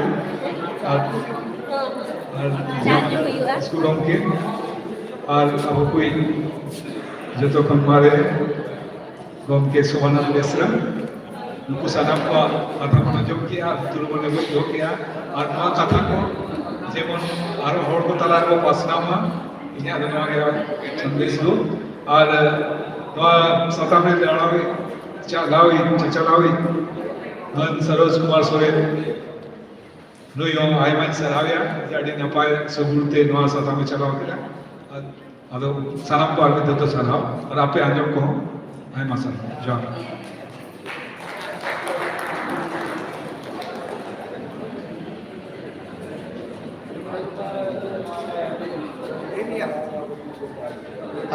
ᱟᱨ, ᱟᱨ ᱤᱥᱠᱩᱞ ᱜᱚᱢᱠᱮ ᱟᱨ ᱟᱵᱚ ᱠᱚ ᱡᱚᱛᱚ ᱠᱷᱚᱱ ᱢᱟᱨᱮ ᱜᱚᱢᱠᱮ ᱥᱳᱵᱷᱟᱱᱟᱱᱫ ᱵᱮᱥᱨᱟ, ᱱᱩᱠᱩ ᱥᱟᱱᱟᱢ ᱠᱚᱣᱟᱜ ᱠᱟᱛᱷᱟ ᱵᱚᱱ ᱟᱸᱡᱚᱢ ᱠᱮᱜᱼᱟ, ᱞᱩᱛᱩᱨ ᱵᱚᱱ ᱟᱹᱜᱩ ᱫᱚᱦᱚ ᱠᱮᱜᱼᱟ᱾ ᱟᱨ ᱱᱚᱣᱟ ᱠᱟᱛᱷᱟ ᱠᱚ ᱡᱮᱢᱚᱱ ᱟᱨᱚ ᱦᱚᱲ ᱠᱚ ᱛᱟᱞᱟ ᱨᱮᱵᱚ ᱯᱟᱥᱱᱟᱣ ᱢᱟ, ᱤᱧᱟᱹᱜ ᱫᱚ ᱱᱚᱣᱟ ᱜᱮ ᱥᱟᱸᱫᱮᱥ ᱫᱚ᱾ ᱟᱨ ᱱᱚᱣᱟ ᱥᱟᱛᱟᱢ ᱨᱮ ᱫᱟᱬᱟᱣᱤᱡ, ᱪᱟᱞᱟᱣᱤᱡ, ᱪᱟᱪᱟᱞᱟᱣᱤᱡ ᱢᱟᱹᱱ ᱥᱟᱨᱳᱡᱽ ᱠᱩᱢᱟᱨ ᱥᱚᱨᱮᱱ, ᱱᱩᱭ ᱦᱚᱸ ᱟᱭᱢᱟᱧ ᱥᱟᱨᱦᱟᱣᱮᱭᱟ ᱡᱮ ᱟᱹᱰᱤ ᱱᱟᱯᱟᱭ ᱥᱟᱹᱜᱩᱲ ᱛᱮ ᱱᱚᱣᱟ ᱥᱟᱛᱟᱢ ᱮ ᱪᱟᱞᱟᱣ ᱠᱮᱫᱟ᱾ ᱟᱨ ᱟᱫᱚ ᱥᱟᱱᱟᱢ ᱠᱚ ᱟᱨ ᱢᱤᱫ ᱫᱷᱟᱣ ᱫᱚ ᱥᱟᱨᱦᱟᱣ, ᱟᱨ ᱟᱯᱮ ᱟᱸᱡᱚᱢ ᱠᱚᱦᱚᱸ ᱟᱭᱢᱟ ᱥᱟᱨᱦᱟᱣ᱾ ᱡᱚᱦᱟᱨ᱾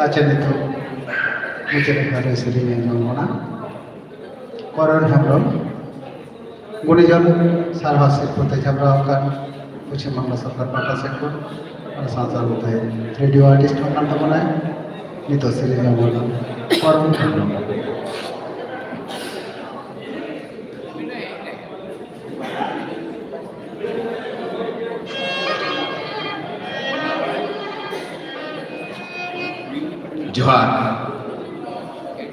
ᱟᱪᱪᱷᱟ, ᱱᱤᱛᱚᱜ ᱢᱩᱪᱟᱹᱫ ᱟᱠᱷᱲᱟ ᱨᱮ ᱥᱮᱨᱮᱧ ᱟᱸᱡᱚᱢ ᱵᱚᱱᱟ᱾ ᱠᱚᱨᱚᱱ ᱦᱮᱢᱵᱨᱚᱢ, ᱜᱩᱱᱤᱡᱚᱱ ᱥᱟᱨᱦᱟᱣ ᱥᱤᱨᱯᱟᱹ ᱛᱮ ᱡᱟᱵᱽᱨᱟ ᱟᱠᱟᱱ ᱯᱚᱪᱷᱤᱢ ᱵᱟᱝᱞᱟ ᱥᱚᱨᱠᱟᱨ ᱯᱟᱦᱴᱟ ᱥᱮᱫ ᱠᱷᱚᱱ ᱟᱨ ᱥᱟᱶᱛᱟ ᱨᱮ ᱛᱟᱦᱮᱸ ᱨᱮᱰᱤᱭᱳ ᱟᱨᱴᱤᱥᱴ ᱦᱚᱸ ᱠᱟᱱ ᱛᱟᱵᱚᱱᱟᱭ᱾ ᱱᱤᱛᱚᱜ ᱥᱮᱨᱮᱧ ᱟᱵᱚᱱ ᱠᱚᱨᱚᱱ ᱦᱮᱢᱵᱨᱚᱢ᱾ ᱡᱚᱦᱟᱨ᱾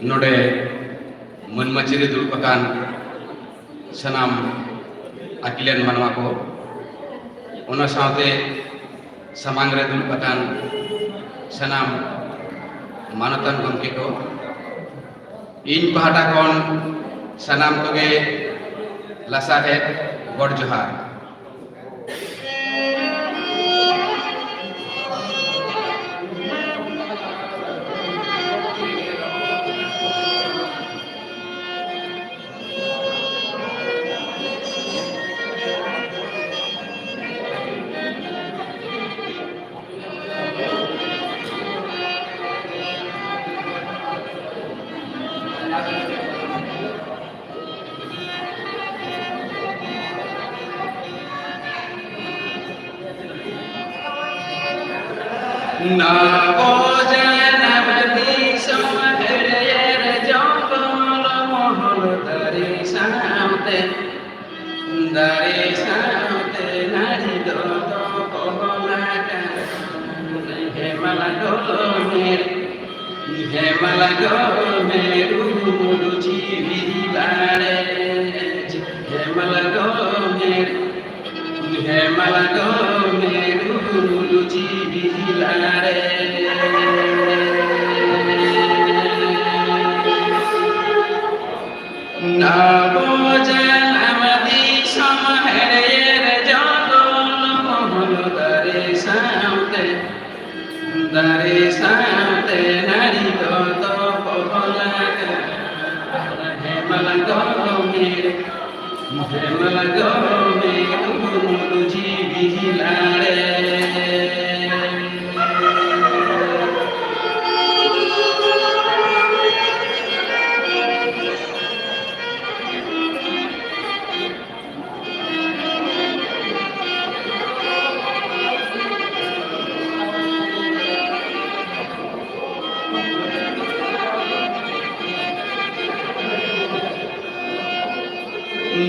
ᱱᱚᱰᱮ ᱢᱟᱹᱱ ᱢᱟᱹᱪᱤ ᱨᱮ ᱫᱩᱲᱩᱵ ᱟᱠᱟᱱ ᱥᱟᱱᱟᱢ ᱟᱹᱠᱤᱞᱟᱱ ᱢᱟᱱᱣᱟ ᱠᱚ, ᱚᱱᱟ ᱥᱟᱶᱛᱮ ᱥᱟᱢᱟᱝ ᱨᱮ ᱫᱩᱲᱩᱵ ᱟᱠᱟᱱ ᱥᱟᱱᱟᱢ ᱢᱟᱱᱚᱛᱟᱱ ᱜᱚᱢᱠᱮ ᱠᱚ, ᱤᱧ ᱯᱟᱦᱴᱟ ᱠᱷᱚᱱ ᱥᱟᱱᱟᱢ ᱠᱚᱜᱮ ᱞᱟᱥᱟᱲᱦᱮᱫ ᱜᱚᱰ ᱡᱚᱦᱟᱨ᱾ ᱱᱟᱵᱚ ᱡᱟᱱᱟᱢ ᱫᱤᱥᱚᱢ ᱦᱟᱹᱨᱭᱟᱹᱲ ᱡᱚᱝᱜᱚᱞ ᱢᱚᱦᱚᱞ ᱫᱟᱨᱮ ᱥᱟᱶᱛᱮ, ᱫᱟᱨᱮ ᱥᱟᱶᱛᱮ ᱱᱟᱹᱲᱤ ᱫᱚ ᱛᱚᱯᱚᱞ ᱟᱠᱟᱱ᱾ ᱦᱮᱢᱟᱞ ᱜᱚᱞᱢᱮᱨ, ᱦᱮᱢᱟᱞ ᱜᱚᱞᱢᱮᱨ ᱩᱨᱢᱩᱞ ᱡᱤᱣᱤ ᱞᱟᱲᱮᱡ᱾ ᱦᱮᱢᱟᱞ ᱜᱚᱞᱢᱮᱨ, ᱦᱮᱢᱟᱞ ᱜᱚᱞᱢᱮᱨ ᱩᱨᱢᱩᱞ ᱡᱤᱣᱤ ᱞᱟᱲᱮᱡ᱾ ᱱᱟᱵᱚ ᱡᱟᱱᱟᱢ ᱫᱤᱥᱚᱢ ᱦᱟᱹᱨᱭᱟᱹᱲ ᱡᱚᱝᱜᱚᱞ ᱢᱚᱦᱚᱞ ᱫᱟᱨᱮ ᱥᱟᱶᱛᱮ, ᱫᱟᱨᱮ ᱥᱟᱶᱛᱮ ᱱᱟᱹᱲᱤ ᱫᱚ ᱛᱚᱯᱚᱞ ᱟᱠᱟᱱ᱾ ᱦᱮᱢᱟᱞ ᱜᱚᱞᱢᱮᱨ, ᱦᱮᱢᱟᱞ ᱜᱚᱞᱢᱮᱨ ᱩᱨᱢᱩᱞ ᱡᱤᱣᱤ ᱞᱟᱲᱮᱡ᱾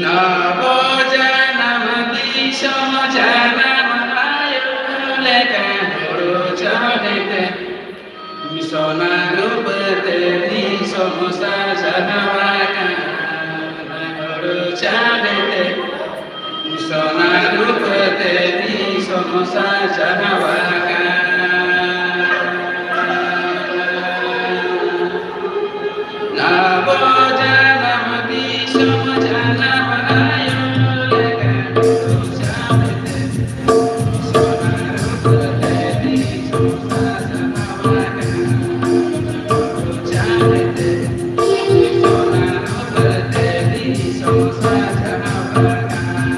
ᱱᱟᱵᱚ ᱡᱟᱱᱟᱢ ᱫᱤᱥᱚᱢ ᱡᱟᱱᱟᱢ ᱟᱭᱳ ᱞᱮᱠᱟᱱ ᱦᱩᱲᱩ ᱪᱟᱣᱞᱮ ᱛᱮ, ᱥᱚᱱᱟ ᱨᱩᱯᱟᱹ ᱛᱮ ᱫᱤᱥᱚᱢ ᱥᱟᱡᱟᱣ ᱟᱠᱟᱱ᱾ ᱦᱩᱲᱩ ᱪᱟᱣᱞᱮ ᱛᱮ, ᱥᱚᱱᱟ ᱨᱩᱯᱟᱹ ᱛᱮ ᱫᱤᱥᱚᱢ ᱥᱟᱡᱟᱣ ᱟᱠᱟᱱ᱾ ᱟᱵᱚ ᱡᱟᱱᱟᱢ ᱫᱤᱥᱚᱢ ᱡᱟᱱᱟᱢ ᱟᱭᱳ ᱞᱮᱠᱟ ᱦᱩᱲᱩ ᱪᱟᱣᱞᱮ ᱛᱮ, ᱥᱚᱱᱟ ᱨᱩᱯᱟᱹ ᱛᱮ ᱫᱤᱥᱚᱢ ᱥᱟᱡᱟᱣ ᱟᱠᱟᱱ᱾ ᱦᱩᱲᱩ ᱪᱟᱣᱞᱮ ᱛᱮ, ᱥᱚᱱᱟ ᱨᱩᱯᱟᱹ ᱛᱮ ᱫᱤᱥᱚᱢ ᱥᱟᱡᱟᱣ ᱟᱠᱟᱱ᱾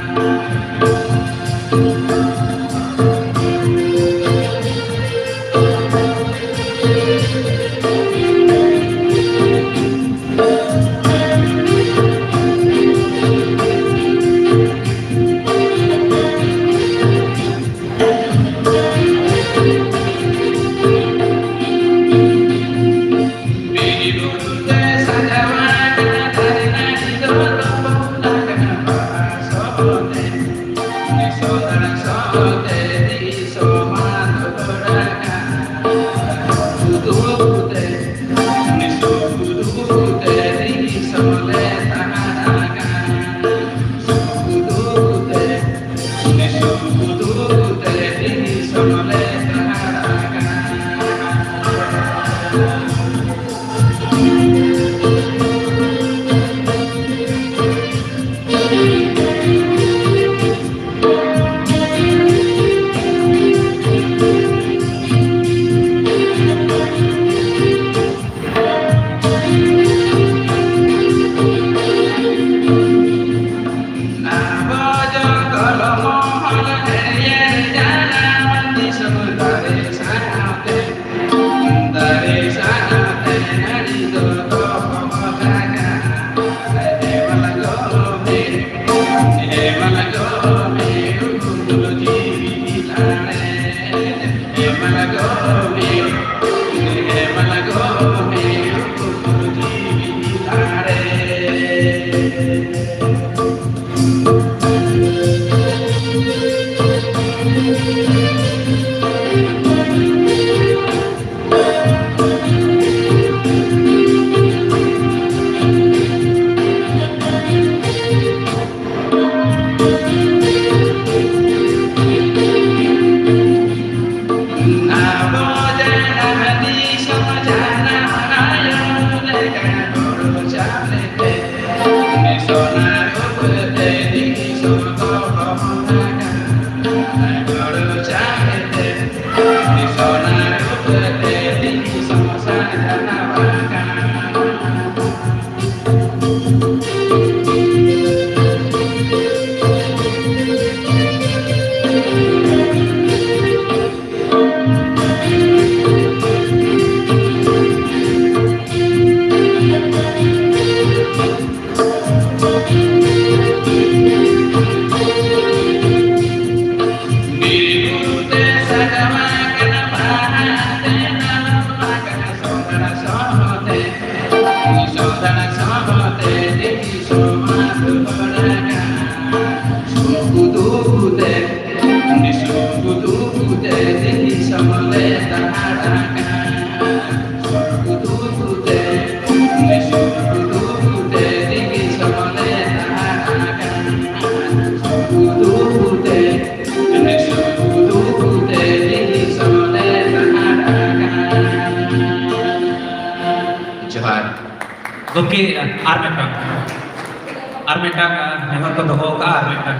ᱡᱚᱦᱟᱨ᱾ ᱜᱚᱢᱠᱮ, ᱟᱨ ᱢᱤᱫᱴᱟᱝ, ᱟᱨ ᱢᱤᱫᱴᱟᱝ ᱱᱮᱦᱚᱨ ᱠᱚ ᱫᱚᱦᱚ ᱟᱠᱟᱫᱼᱟ, ᱟᱨ ᱢᱤᱫᱴᱟᱝ᱾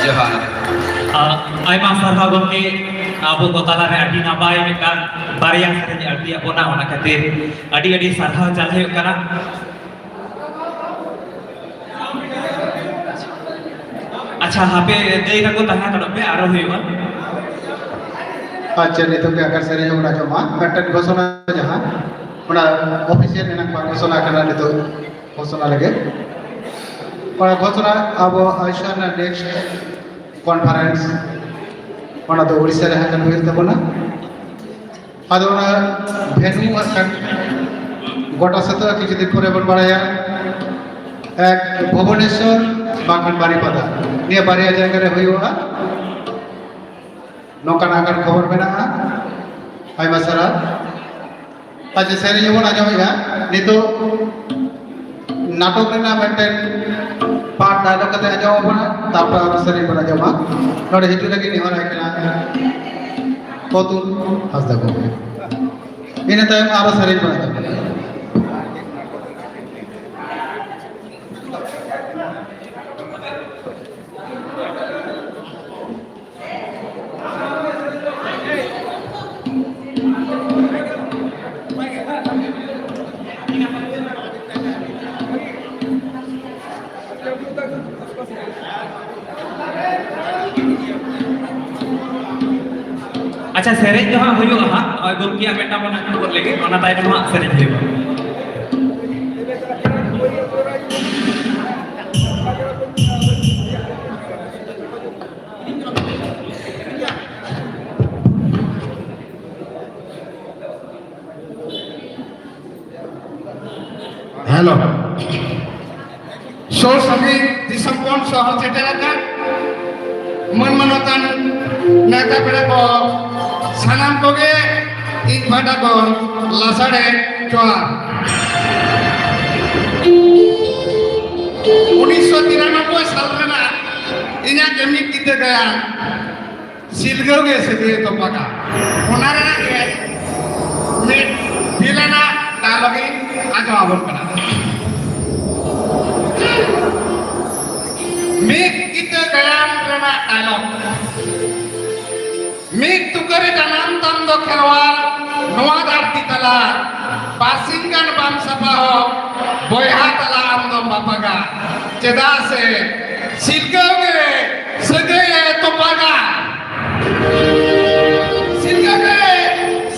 ᱡᱚᱦᱟᱨ᱾ ᱟ-, ᱟᱭᱢᱟ ᱥᱟᱨᱦᱟᱣ ᱜᱚᱢᱠᱮ, ᱟᱵᱚ ᱠᱚ ᱛᱟᱞᱟᱨᱮ ᱟᱹᱰᱤ ᱱᱟᱯᱟᱭ ᱢᱤᱫᱴᱟᱝ ᱵᱟᱨᱭᱟ ᱥᱮᱨᱮᱧ ᱟᱹᱜᱩᱭᱟᱫ ᱵᱚᱱᱟ, ᱚᱱᱟ ᱠᱷᱟᱹᱛᱤᱨ ᱟᱹᱰᱤ ᱟᱹᱰᱤ ᱥᱟᱨᱦᱟᱣ ᱪᱟᱞ ᱦᱩᱭᱩᱜ ᱠᱟᱱᱟ᱾ ᱟᱪᱪᱷᱟ, ᱦᱟᱯᱮ ᱫᱟᱹᱭ ᱛᱟᱠᱚ ᱛᱟᱦᱮᱸ ᱦᱟᱛᱟᱲᱚᱜ ᱯᱮ, ᱟᱨᱚ ᱦᱩᱭᱩᱜᱼᱟ᱾ ᱟᱪᱪᱷᱟ, ᱱᱤᱛᱚᱜ ᱜᱮ ᱟᱠᱷᱲᱟ ᱥᱮᱨᱮᱧ ᱵᱚᱱ ᱟᱸᱡᱚᱢᱟ᱾ ᱢᱤᱫᱴᱮᱱ ᱜᱷᱳᱥᱚᱱᱟ ᱡᱟᱦᱟᱸ, ᱚᱱᱟ ᱚᱯᱷᱤᱥᱤᱭᱟᱞ ᱮᱱᱟᱝ ᱵᱟᱝ ᱜᱷᱳᱥᱚᱱᱟ ᱟᱠᱟᱱᱟ, ᱱᱤᱛᱚᱜ ᱜᱷᱳᱥᱚᱱᱟ ᱞᱟᱹᱜᱤᱫ᱾ ᱚᱱᱟ ᱜᱷᱳᱥᱚᱱᱟ ᱟᱵᱚ ᱟᱭᱩᱥᱢᱟᱱ ᱨᱮᱱᱟᱜ ᱱᱮᱠᱥᱴ ᱠᱚᱱᱯᱷᱟᱨᱮᱱᱥ, ᱚᱱᱟ ᱫᱚ ᱩᱲᱤᱥᱥᱟ ᱨᱮ ᱦᱟᱸᱜ ᱠᱷᱟᱱ ᱦᱩᱭᱩᱜ ᱛᱟᱵᱚᱱᱟ᱾ ᱟᱫᱚ ᱚᱱᱟ ᱵᱷᱮᱱᱩ ᱦᱟᱸᱜ ᱠᱷᱟᱱ ᱜᱚᱴᱟ ᱥᱟᱹᱛᱟᱹᱜᱼᱟ, ᱠᱤᱪᱷᱩ ᱫᱤᱱ ᱯᱚᱨᱮ ᱵᱚᱱ ᱵᱟᱲᱟᱭᱟ᱾ ᱮᱠ ᱵᱷᱩᱵᱚᱱᱮᱥᱣᱚᱨ ᱵᱟᱝᱠᱷᱟᱱ ᱵᱟᱨᱤᱯᱟᱫᱟ, ᱱᱤᱭᱟᱹ ᱵᱟᱨᱭᱟ ᱡᱟᱭᱜᱟ ᱨᱮ ᱦᱩᱭᱩᱜᱼᱟ, ᱱᱚᱝᱠᱟᱱᱟᱜ ᱦᱟᱸᱜ ᱠᱷᱟᱱ ᱠᱷᱚᱵᱚᱨ ᱢᱮᱱᱟᱜᱼᱟ᱾ ᱟᱭᱢᱟ ᱥᱟᱨᱦᱟᱣ᱾ ᱟᱪᱪᱷᱟ, ᱥᱮᱨᱮᱧ ᱦᱚᱸᱵᱚᱱ ᱟᱸᱡᱚᱢᱮᱫᱼᱟ᱾ ᱱᱤᱛᱚᱜ ᱱᱟᱴᱚᱠ ᱨᱮᱱᱟᱜ ᱢᱤᱫᱴᱮᱱ ᱯᱟᱴ ᱰᱟᱭᱞᱚᱜ ᱠᱟᱛᱮ ᱟᱸᱡᱚᱢ ᱟᱵᱚᱱᱟ, ᱛᱟᱨᱯᱚᱨ ᱟᱨᱚ ᱥᱮᱨᱮᱧ ᱵᱚᱱ ᱟᱸᱡᱚᱢᱟ᱾ ᱱᱚᱰᱮ ᱦᱤᱡᱩᱜ ᱞᱟᱹᱜᱤᱫ ᱱᱮᱦᱚᱨ ᱟᱭ ᱠᱟᱱᱟ ᱯᱚᱛᱩᱞ ᱦᱟᱸᱥᱫᱟ ᱜᱚᱢᱠᱮ᱾ ᱤᱱᱟᱹ ᱛᱟᱭᱚᱢ ᱟᱨᱚ ᱥᱮᱨᱮᱧ ᱵᱚᱱ ᱟᱸᱡᱚᱢᱟ᱾ ᱟᱪᱪᱷᱟ, ᱥᱮᱨᱮᱧ ᱫᱚ ᱦᱟᱸᱜ ᱦᱩᱭᱩᱜᱼᱟ ᱦᱟᱸᱜ, ᱱᱚᱜᱼᱚᱭ ᱜᱚᱢᱠᱮᱭᱟᱜ ᱢᱤᱫᱴᱟᱝ ᱵᱚᱱ ᱟᱸᱡᱚᱢ ᱜᱚᱫ ᱞᱮᱜᱮ, ᱚᱱᱟ ᱛᱟᱭᱱᱚᱢ ᱦᱟᱸᱜ ᱥᱮᱨᱮᱧ ᱦᱩᱭᱩᱜᱼᱟ᱾ ᱦᱮᱞᱳ᱾ ᱥᱩᱨ ᱥᱟᱺᱜᱤᱧ ᱫᱤᱥᱚᱢ ᱠᱷᱚᱱ ᱥᱚᱦᱚᱨ ᱥᱮᱴᱮᱨ ᱟᱠᱟᱱ ᱢᱟᱹᱱ ᱢᱟᱱᱚᱛᱟᱱ ᱱᱮᱣᱛᱟ ᱯᱮᱲᱟ ᱠᱚ, ᱥᱟᱱᱟᱢ ᱠᱚᱜᱮ ᱤᱧ ᱯᱟᱦᱴᱟ ᱠᱷᱚᱱ ᱞᱟᱥᱟᱲᱦᱮᱫ ᱡᱚᱦᱟᱨ᱾ ᱩᱱᱤᱥᱥᱚ ᱛᱤᱨᱟᱱᱚᱵᱵᱳᱭ ᱥᱟᱞ ᱨᱮᱱᱟᱜ ᱤᱧᱟᱹᱜ ᱡᱮᱢᱤᱛ ᱠᱤᱛᱟᱹ ᱜᱟᱭᱟᱱ ᱥᱤᱞᱜᱟᱹᱣ ᱜᱮ ᱥᱟᱹᱜᱟᱹᱭ ᱛᱚᱯᱟᱜᱟ᱾ ᱚᱱᱟ ᱨᱮᱱᱟᱜ ᱜᱮ ᱢᱤᱫ ᱵᱤᱞᱟᱹᱱᱟᱜ dialogue ᱤᱧ ᱟᱸᱡᱚᱢ ᱟᱵᱚᱱ ᱠᱟᱱᱟ᱾ ᱢᱤᱫ ᱠᱤᱛᱟᱹ ᱜᱟᱭᱟᱱ ᱨᱮᱱᱟᱜ dialogue᱾ ᱢᱤᱫ ᱛᱩᱠᱟᱹ ᱨᱮ ᱡᱟᱱᱟᱢ ᱛᱟᱢ ᱫᱚ ᱠᱷᱮᱨᱣᱟᱞ ᱱᱚᱣᱟ ᱫᱷᱟᱹᱨᱛᱤ ᱛᱟᱞᱟ, ᱵᱟᱨᱥᱤᱧ ᱜᱟᱱ ᱵᱟᱢ ᱥᱟᱯᱷᱟ ᱦᱚᱸ ᱵᱚᱭᱦᱟ ᱛᱟᱞᱟ ᱟᱢ ᱫᱚᱢ ᱵᱟᱯᱟᱜᱟ᱾ ᱪᱮᱫᱟᱜ ᱥᱮ ᱥᱤᱞᱜᱟᱹᱣ ᱜᱮ ᱥᱟᱹᱜᱟᱹᱭ ᱮ ᱛᱚᱯᱟᱜᱟ᱾ ᱥᱤᱞᱜᱟᱹᱣ ᱜᱮ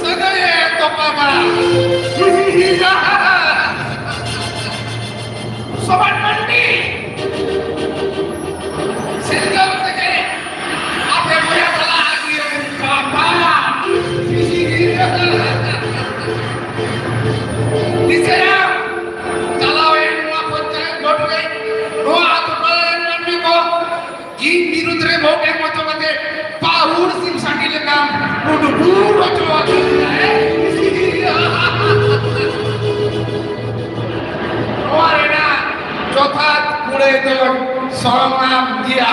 ᱥᱟᱹᱜᱟᱹᱭ ᱮ ᱛᱚᱯᱟᱜᱟ᱾ ᱥᱚᱢᱟᱡᱽ ᱢᱟᱱᱰᱤ, ᱥᱤᱞᱜᱟᱹᱣ ᱛᱮᱜᱮ ᱟᱯᱮ ᱵᱚᱭᱦᱟ ᱛᱟᱞᱟ ᱟᱹᱜᱩᱭᱮᱢ ᱵᱟᱯᱟ᱾ ᱫᱤᱥᱟᱹᱭᱟ, ᱪᱟᱞᱟᱣᱮᱱ ᱱᱚᱣᱟ ᱯᱚᱧᱪᱟᱭᱮᱛ ᱵᱷᱳᱴ ᱨᱮ ᱱᱚᱣᱟ ᱟᱛᱳ ᱴᱚᱞᱟ ᱨᱮᱱ ᱢᱟᱹᱱᱢᱤ ᱠᱚ ᱤᱧ ᱵᱤᱨᱩᱫᱷ ᱨᱮ ᱵᱷᱳᱴ ᱮᱢ ᱦᱚᱪᱚ ᱠᱟᱛᱮ ᱯᱟᱹᱦᱩᱲ ᱥᱤᱢ ᱥᱟᱺᱰᱤ ᱞᱮᱠᱟᱢ ᱩᱰᱩᱠ ᱦᱚᱪᱚ ᱟᱠᱟᱫᱤᱧᱟ, ᱦᱮᱸ? ᱱᱚᱣᱟ ᱨᱮᱱᱟᱜ ᱡᱚᱛᱷᱟᱛ ᱠᱩᱲᱟᱹᱭ ᱫᱚ ᱥᱚᱨᱚᱢᱟᱢ ᱜᱮᱭᱟ᱾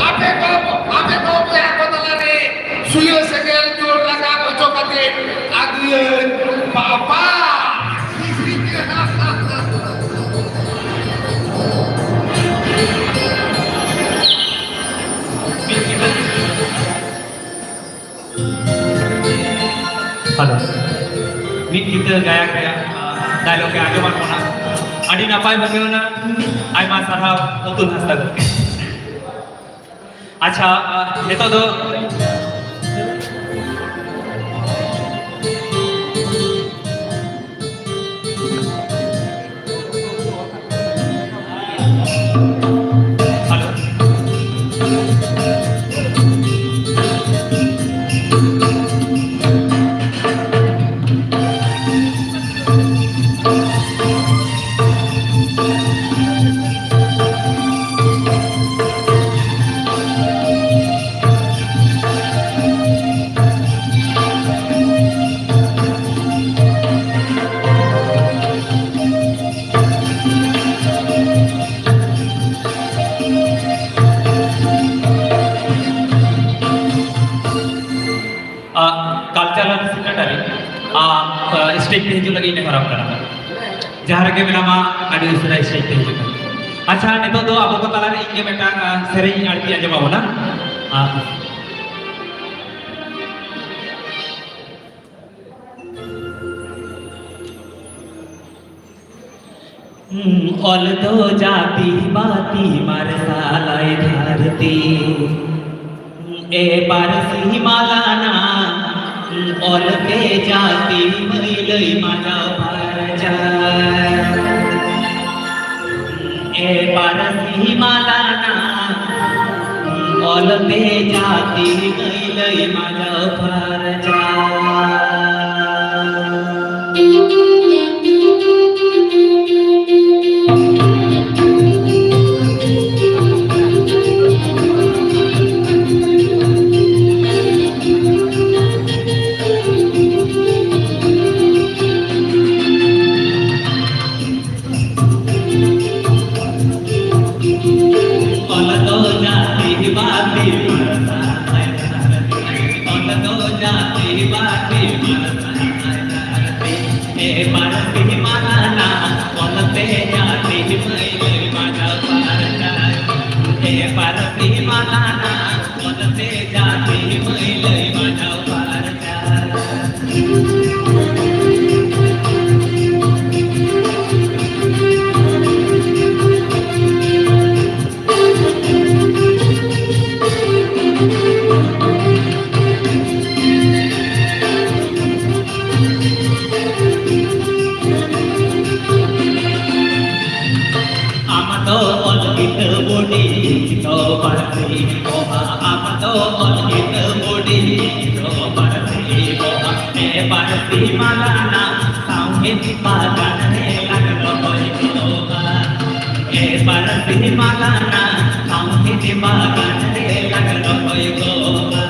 ᱟᱯᱮ ᱠᱚ, ᱟᱯᱮ ᱠᱚ ᱵᱚᱭᱦᱟ ᱠᱚ ᱛᱟᱞᱟᱨᱮ ᱥᱩᱭᱟᱹ ᱥᱮᱸᱜᱮᱞ ᱡᱳᱨ ᱨᱟᱠᱟᱵ ᱦᱚᱪᱚ ᱠᱟᱛᱮ ᱟᱹᱜᱩᱭᱟᱹᱧ ᱵᱟᱯᱟ᱾ ᱦᱮᱞᱳ, ᱢᱤᱫ ᱠᱤᱛᱟᱹ ᱜᱟᱭᱟᱱ ᱨᱮᱭᱟᱜ, ᱟᱸ, dialogue ᱮ ᱟᱸᱡᱚᱢᱟᱫ ᱵᱚᱱᱟ᱾ ᱟᱹᱰᱤ ᱱᱟᱯᱟᱭ ᱵᱩᱡᱷᱟᱹᱣ ᱮᱱᱟ᱾ ᱟᱭᱢᱟ ᱥᱟᱨᱦᱟᱣ ᱚᱛᱩᱞ ᱦᱟᱸᱥᱫᱟ ᱜᱚᱢᱠᱮ᱾ ᱟᱪᱪᱷᱟ, ᱟᱦ, ᱱᱤᱛᱚᱜ ᱫᱚ ᱟᱜ, ᱠᱟᱞᱪᱟᱨᱟᱞ ᱥᱮᱠᱨᱮᱴᱟᱨᱤ ᱟᱜ, ᱟᱜ, ᱥᱴᱮᱡᱽ ᱛᱮ ᱦᱤᱡᱩᱜ ᱞᱟᱹᱜᱤᱫ ᱱᱮᱦᱚᱨᱟᱢ ᱠᱟᱱᱟ᱾ ᱡᱟᱦᱟᱸ ᱨᱮᱜᱮ ᱢᱮᱱᱟᱢᱟ, ᱟᱹᱰᱤ ᱩᱥᱟᱹᱨᱟ ᱥᱴᱮᱡᱽ ᱛᱮ ᱦᱤᱡᱩᱜ ᱢᱮ᱾ ᱟᱪᱪᱷᱟ, ᱱᱤᱛᱚᱜ ᱫᱚ ᱟᱵᱚ ᱠᱚ ᱛᱟᱞᱟᱨᱮ ᱤᱧ ᱜᱮ ᱢᱤᱫᱴᱟᱝ, ᱟᱜ, ᱥᱮᱨᱮᱧ ᱟᱹᱲᱛᱤ ᱟᱸᱡᱚᱢ ᱟᱵᱚᱱᱟ᱾ ᱟᱜ, ᱚᱞ ᱫᱚ ᱡᱟᱹᱛᱤ ᱵᱟᱹᱛᱤ ᱢᱟᱨᱥᱟᱞᱟᱭ ᱫᱷᱟᱹᱨᱛᱤ᱾ ᱮ ᱯᱟᱹᱨᱥᱤ ᱢᱟᱞᱟᱱᱟ, ᱚᱞ ᱛᱮ ᱡᱟᱹᱛᱤ ᱢᱟᱹᱭᱞᱟᱹᱭ ᱢᱟᱡᱟᱣ ᱯᱷᱟᱨᱪᱟᱭ᱾ ᱮ ᱯᱟᱹᱨᱥᱤ ᱢᱟᱞᱟᱱᱟ, ᱚᱞ ᱛᱮ ᱡᱟᱹᱛᱤ ᱢᱟᱹᱭᱞᱟᱹᱭ ᱢᱟᱡᱟᱣ ᱯᱷᱟᱨᱪᱟᱭ᱾ ᱫᱚ ᱯᱟᱹᱨᱥᱤ ᱵᱚᱦᱟ, ᱟᱢ ᱫᱚ ᱚᱞ ᱠᱤᱛᱟᱹ ᱵᱩᱰᱤ᱾ ᱫᱚ ᱯᱟᱹᱨᱥᱤ ᱵᱚᱦᱟ, ᱮ ᱯᱟᱹᱨᱥᱤ ᱢᱟᱞᱟᱱᱟ, ᱥᱟᱶᱦᱮᱫ ᱵᱟᱜᱟᱱ ᱨᱮ ᱞᱟᱝ ᱨᱚᱦᱚᱭ ᱠᱚᱜᱼᱟ᱾ ᱮ ᱯᱟᱹᱨᱥᱤ ᱢᱟᱞᱟᱱᱟ, ᱥᱟᱶᱦᱮᱫ ᱵᱟᱜᱟᱱ ᱨᱮ ᱞᱟᱝ ᱨᱚᱦᱚᱭ ᱠᱚᱜᱼᱟ᱾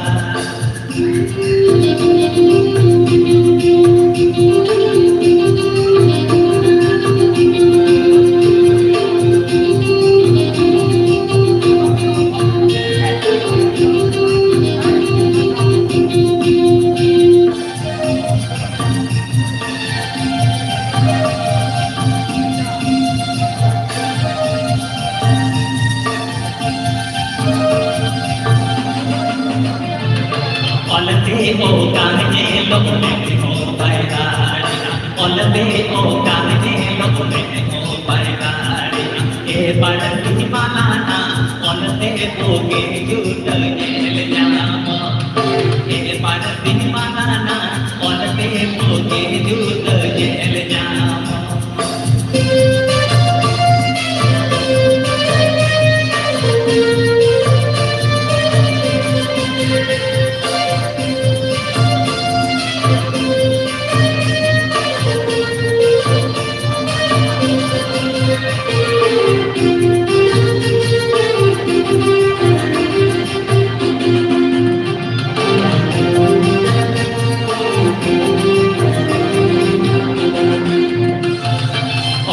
ᱚᱞᱛᱮ ᱚᱠᱟ ᱧᱮᱞᱚᱜ ᱢᱮ ᱦᱚᱸ ᱵᱟᱭ ᱫᱟᱲᱮᱭᱟᱜᱼᱟ᱾ ᱚᱞᱛᱮ ᱚᱠᱟ ᱧᱮᱞᱚᱜ ᱢᱮ ᱦᱚᱸ ᱵᱟᱭ ᱫᱟᱲᱮᱭᱟᱜᱼᱟ᱾ ᱮ ᱯᱟᱹᱨᱥᱤ ᱢᱟᱞᱟᱱᱟ, ᱚᱞᱛᱮ ᱵᱩᱜᱤ ᱡᱩᱫᱟᱹ ᱧᱮᱞ ᱧᱟᱢᱚᱜ᱾ ᱮ ᱯᱟᱹᱨᱥᱤ ᱢᱟᱞᱟᱱᱟ, ᱚᱞᱛᱮ ᱵᱩᱜᱤ ᱡᱩᱫᱟᱹ ᱧᱮᱞ ᱧᱟᱢᱚᱜ᱾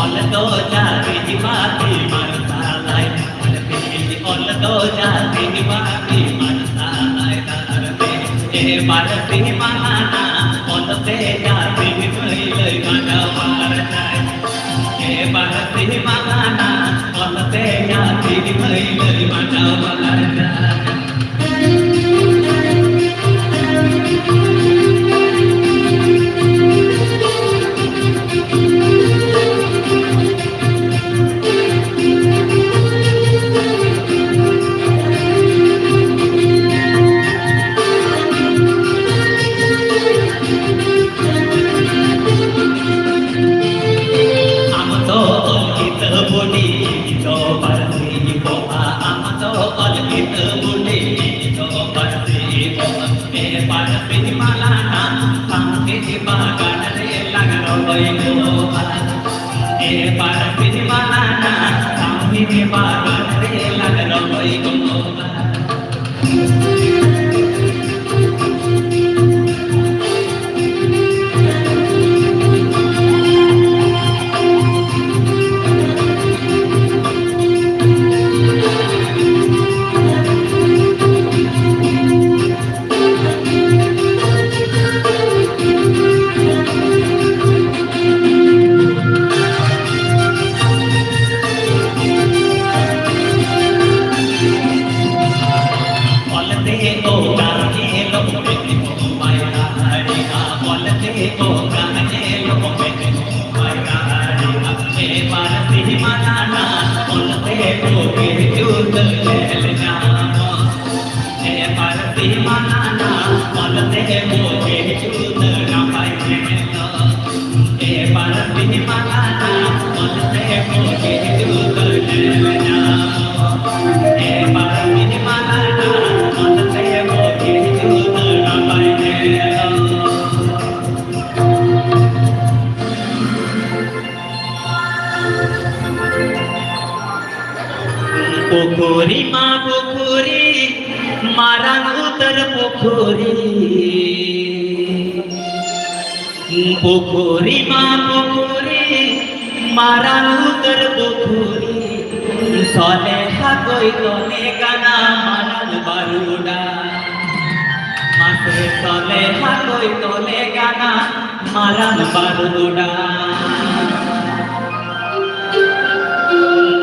ᱚᱞ ᱫᱚ ᱡᱟᱹᱛᱤ ᱵᱟᱹᱛᱤ ᱢᱟᱨᱥᱟᱞᱟᱭ, ᱚᱞ ᱫᱚ ᱡᱟᱹᱛᱤ ᱵᱟᱹᱛᱤ ᱢᱟᱨᱥᱟᱞᱟᱭ ᱰᱟᱦᱟᱨ ᱛᱮ᱾ ᱮ ᱯᱟᱹᱨᱥᱤ ᱢᱟᱞᱟᱱᱟ, ᱚᱞ ᱛᱮ ᱡᱟᱹᱛᱤ ᱢᱟᱹᱭᱞᱟᱹᱭ ᱢᱟᱰᱟ ᱯᱟᱨᱪᱟᱭ᱾ ᱮ ᱯᱟᱹᱨᱥᱤ ᱢᱟᱞᱟᱱᱟ, ᱚᱞ ᱛᱮ ᱡᱟᱹᱛᱤ ᱢᱟᱹᱭᱞᱟᱹᱭ ᱢᱟᱰᱟ ᱯᱟᱨᱪᱟᱭ᱾ ᱟᱢ ᱫᱚ ᱚᱞ ᱠᱤᱛᱟᱹᱵ ᱵᱩᱰᱤ, ᱤᱧ ᱫᱚ ᱯᱟᱹᱨᱥᱤ ᱵᱚᱦᱟ᱾ ᱟᱢ ᱚᱞ ᱠᱤᱛᱟᱹᱵ ᱵᱩᱰᱷᱤ ᱫᱚ ᱯᱟᱹᱨᱥᱤ ᱵᱚ, ᱮ ᱯᱟᱹᱨᱥᱤ ᱢᱟᱞᱟᱱᱟ, ᱥᱟᱶᱦᱮᱫ ᱵᱟᱜᱟᱱ ᱨᱮ ᱞᱟᱝ ᱨᱚᱦᱚᱭ ᱠᱚᱜᱼᱟ᱾ ᱮ ᱯᱟᱹᱨᱥᱤ ᱢᱟᱞᱟᱱᱟ, ᱥᱟᱶᱦᱮᱫ ᱵᱟᱜᱟᱱ ᱨᱮ ᱞᱟᱝ ᱨᱚᱦᱚᱭ ᱠᱚᱜᱼᱟ᱾ ᱚᱞᱛᱮ ᱚᱠᱟ ᱧᱮᱞᱚᱜ ᱢᱮ ᱵᱟᱭ ᱫᱟᱲᱮᱭᱟᱜᱼᱟ, ᱚᱞᱛᱮ ᱚᱠᱟ ᱧᱮᱞᱚᱜ ᱢᱮ ᱵᱟᱭ ᱫᱟᱲᱮᱭᱟᱜᱼᱟ᱾ ᱮ ᱯᱟᱹᱨᱥᱤ ᱢᱟᱞᱟᱱᱟ, ᱚᱞᱛᱮ ᱠᱚᱜᱮ ᱡᱩᱫᱟᱹ ᱧᱮᱞ ᱧᱟᱢᱚᱜ᱾ ᱮ ᱯᱟᱹᱨᱥᱤ ᱢᱟᱞᱟᱱᱟ, ᱚᱞᱛᱮ ᱠᱚᱜᱮ ᱡᱩᱫᱟᱹ ᱱᱟᱯᱟᱭ ᱧᱮᱞᱚᱜ᱾ ᱮ ᱯᱟᱹᱨᱥᱤ ᱢᱟᱞᱟᱱᱟ, ᱚᱞᱛᱮ ᱠᱚᱜᱮ ᱡᱩᱫᱟᱹ ᱧᱮᱞ ᱧᱟᱢᱚᱜ᱾ ᱮ ᱯᱟᱹᱨᱥᱤ ᱢᱟᱞᱟᱱᱟ, ᱚᱞᱛᱮ ᱠᱚᱜᱮ ᱡᱩᱫᱟᱹ ᱱᱟᱯᱟᱭ ᱧᱮᱞᱚᱜ᱾ ᱯᱩᱠᱷᱩᱨᱤ ᱢᱟ ᱯᱩᱠᱷᱩᱨᱤ, ᱢᱟᱨᱟᱝ ᱩᱛᱟᱹᱨ ᱯᱩᱠᱷᱩᱨᱤ᱾ ᱯᱩᱠᱷᱩᱨᱤ ᱢᱟ ᱯᱩᱠᱷᱩᱨᱤ, ᱢᱟᱨᱟᱝ ᱩᱛᱟᱹᱨ ᱯᱩᱠᱷᱩᱨᱤ᱾ ᱥᱚᱞᱮ ᱦᱟᱹᱠᱩᱭ ᱫᱚᱱᱮ ᱠᱟᱱᱟ ᱢᱟᱨᱟᱝ ᱵᱟᱹᱨᱩᱰᱟᱝ᱾ ᱢᱟᱥᱮ ᱥᱚᱞᱮ ᱦᱟᱹᱠᱩᱭ ᱫᱚᱱᱮ ᱠᱟᱱᱟ ᱢᱟᱨᱟᱝ ᱵᱟᱹᱨᱩᱰᱟᱝ᱾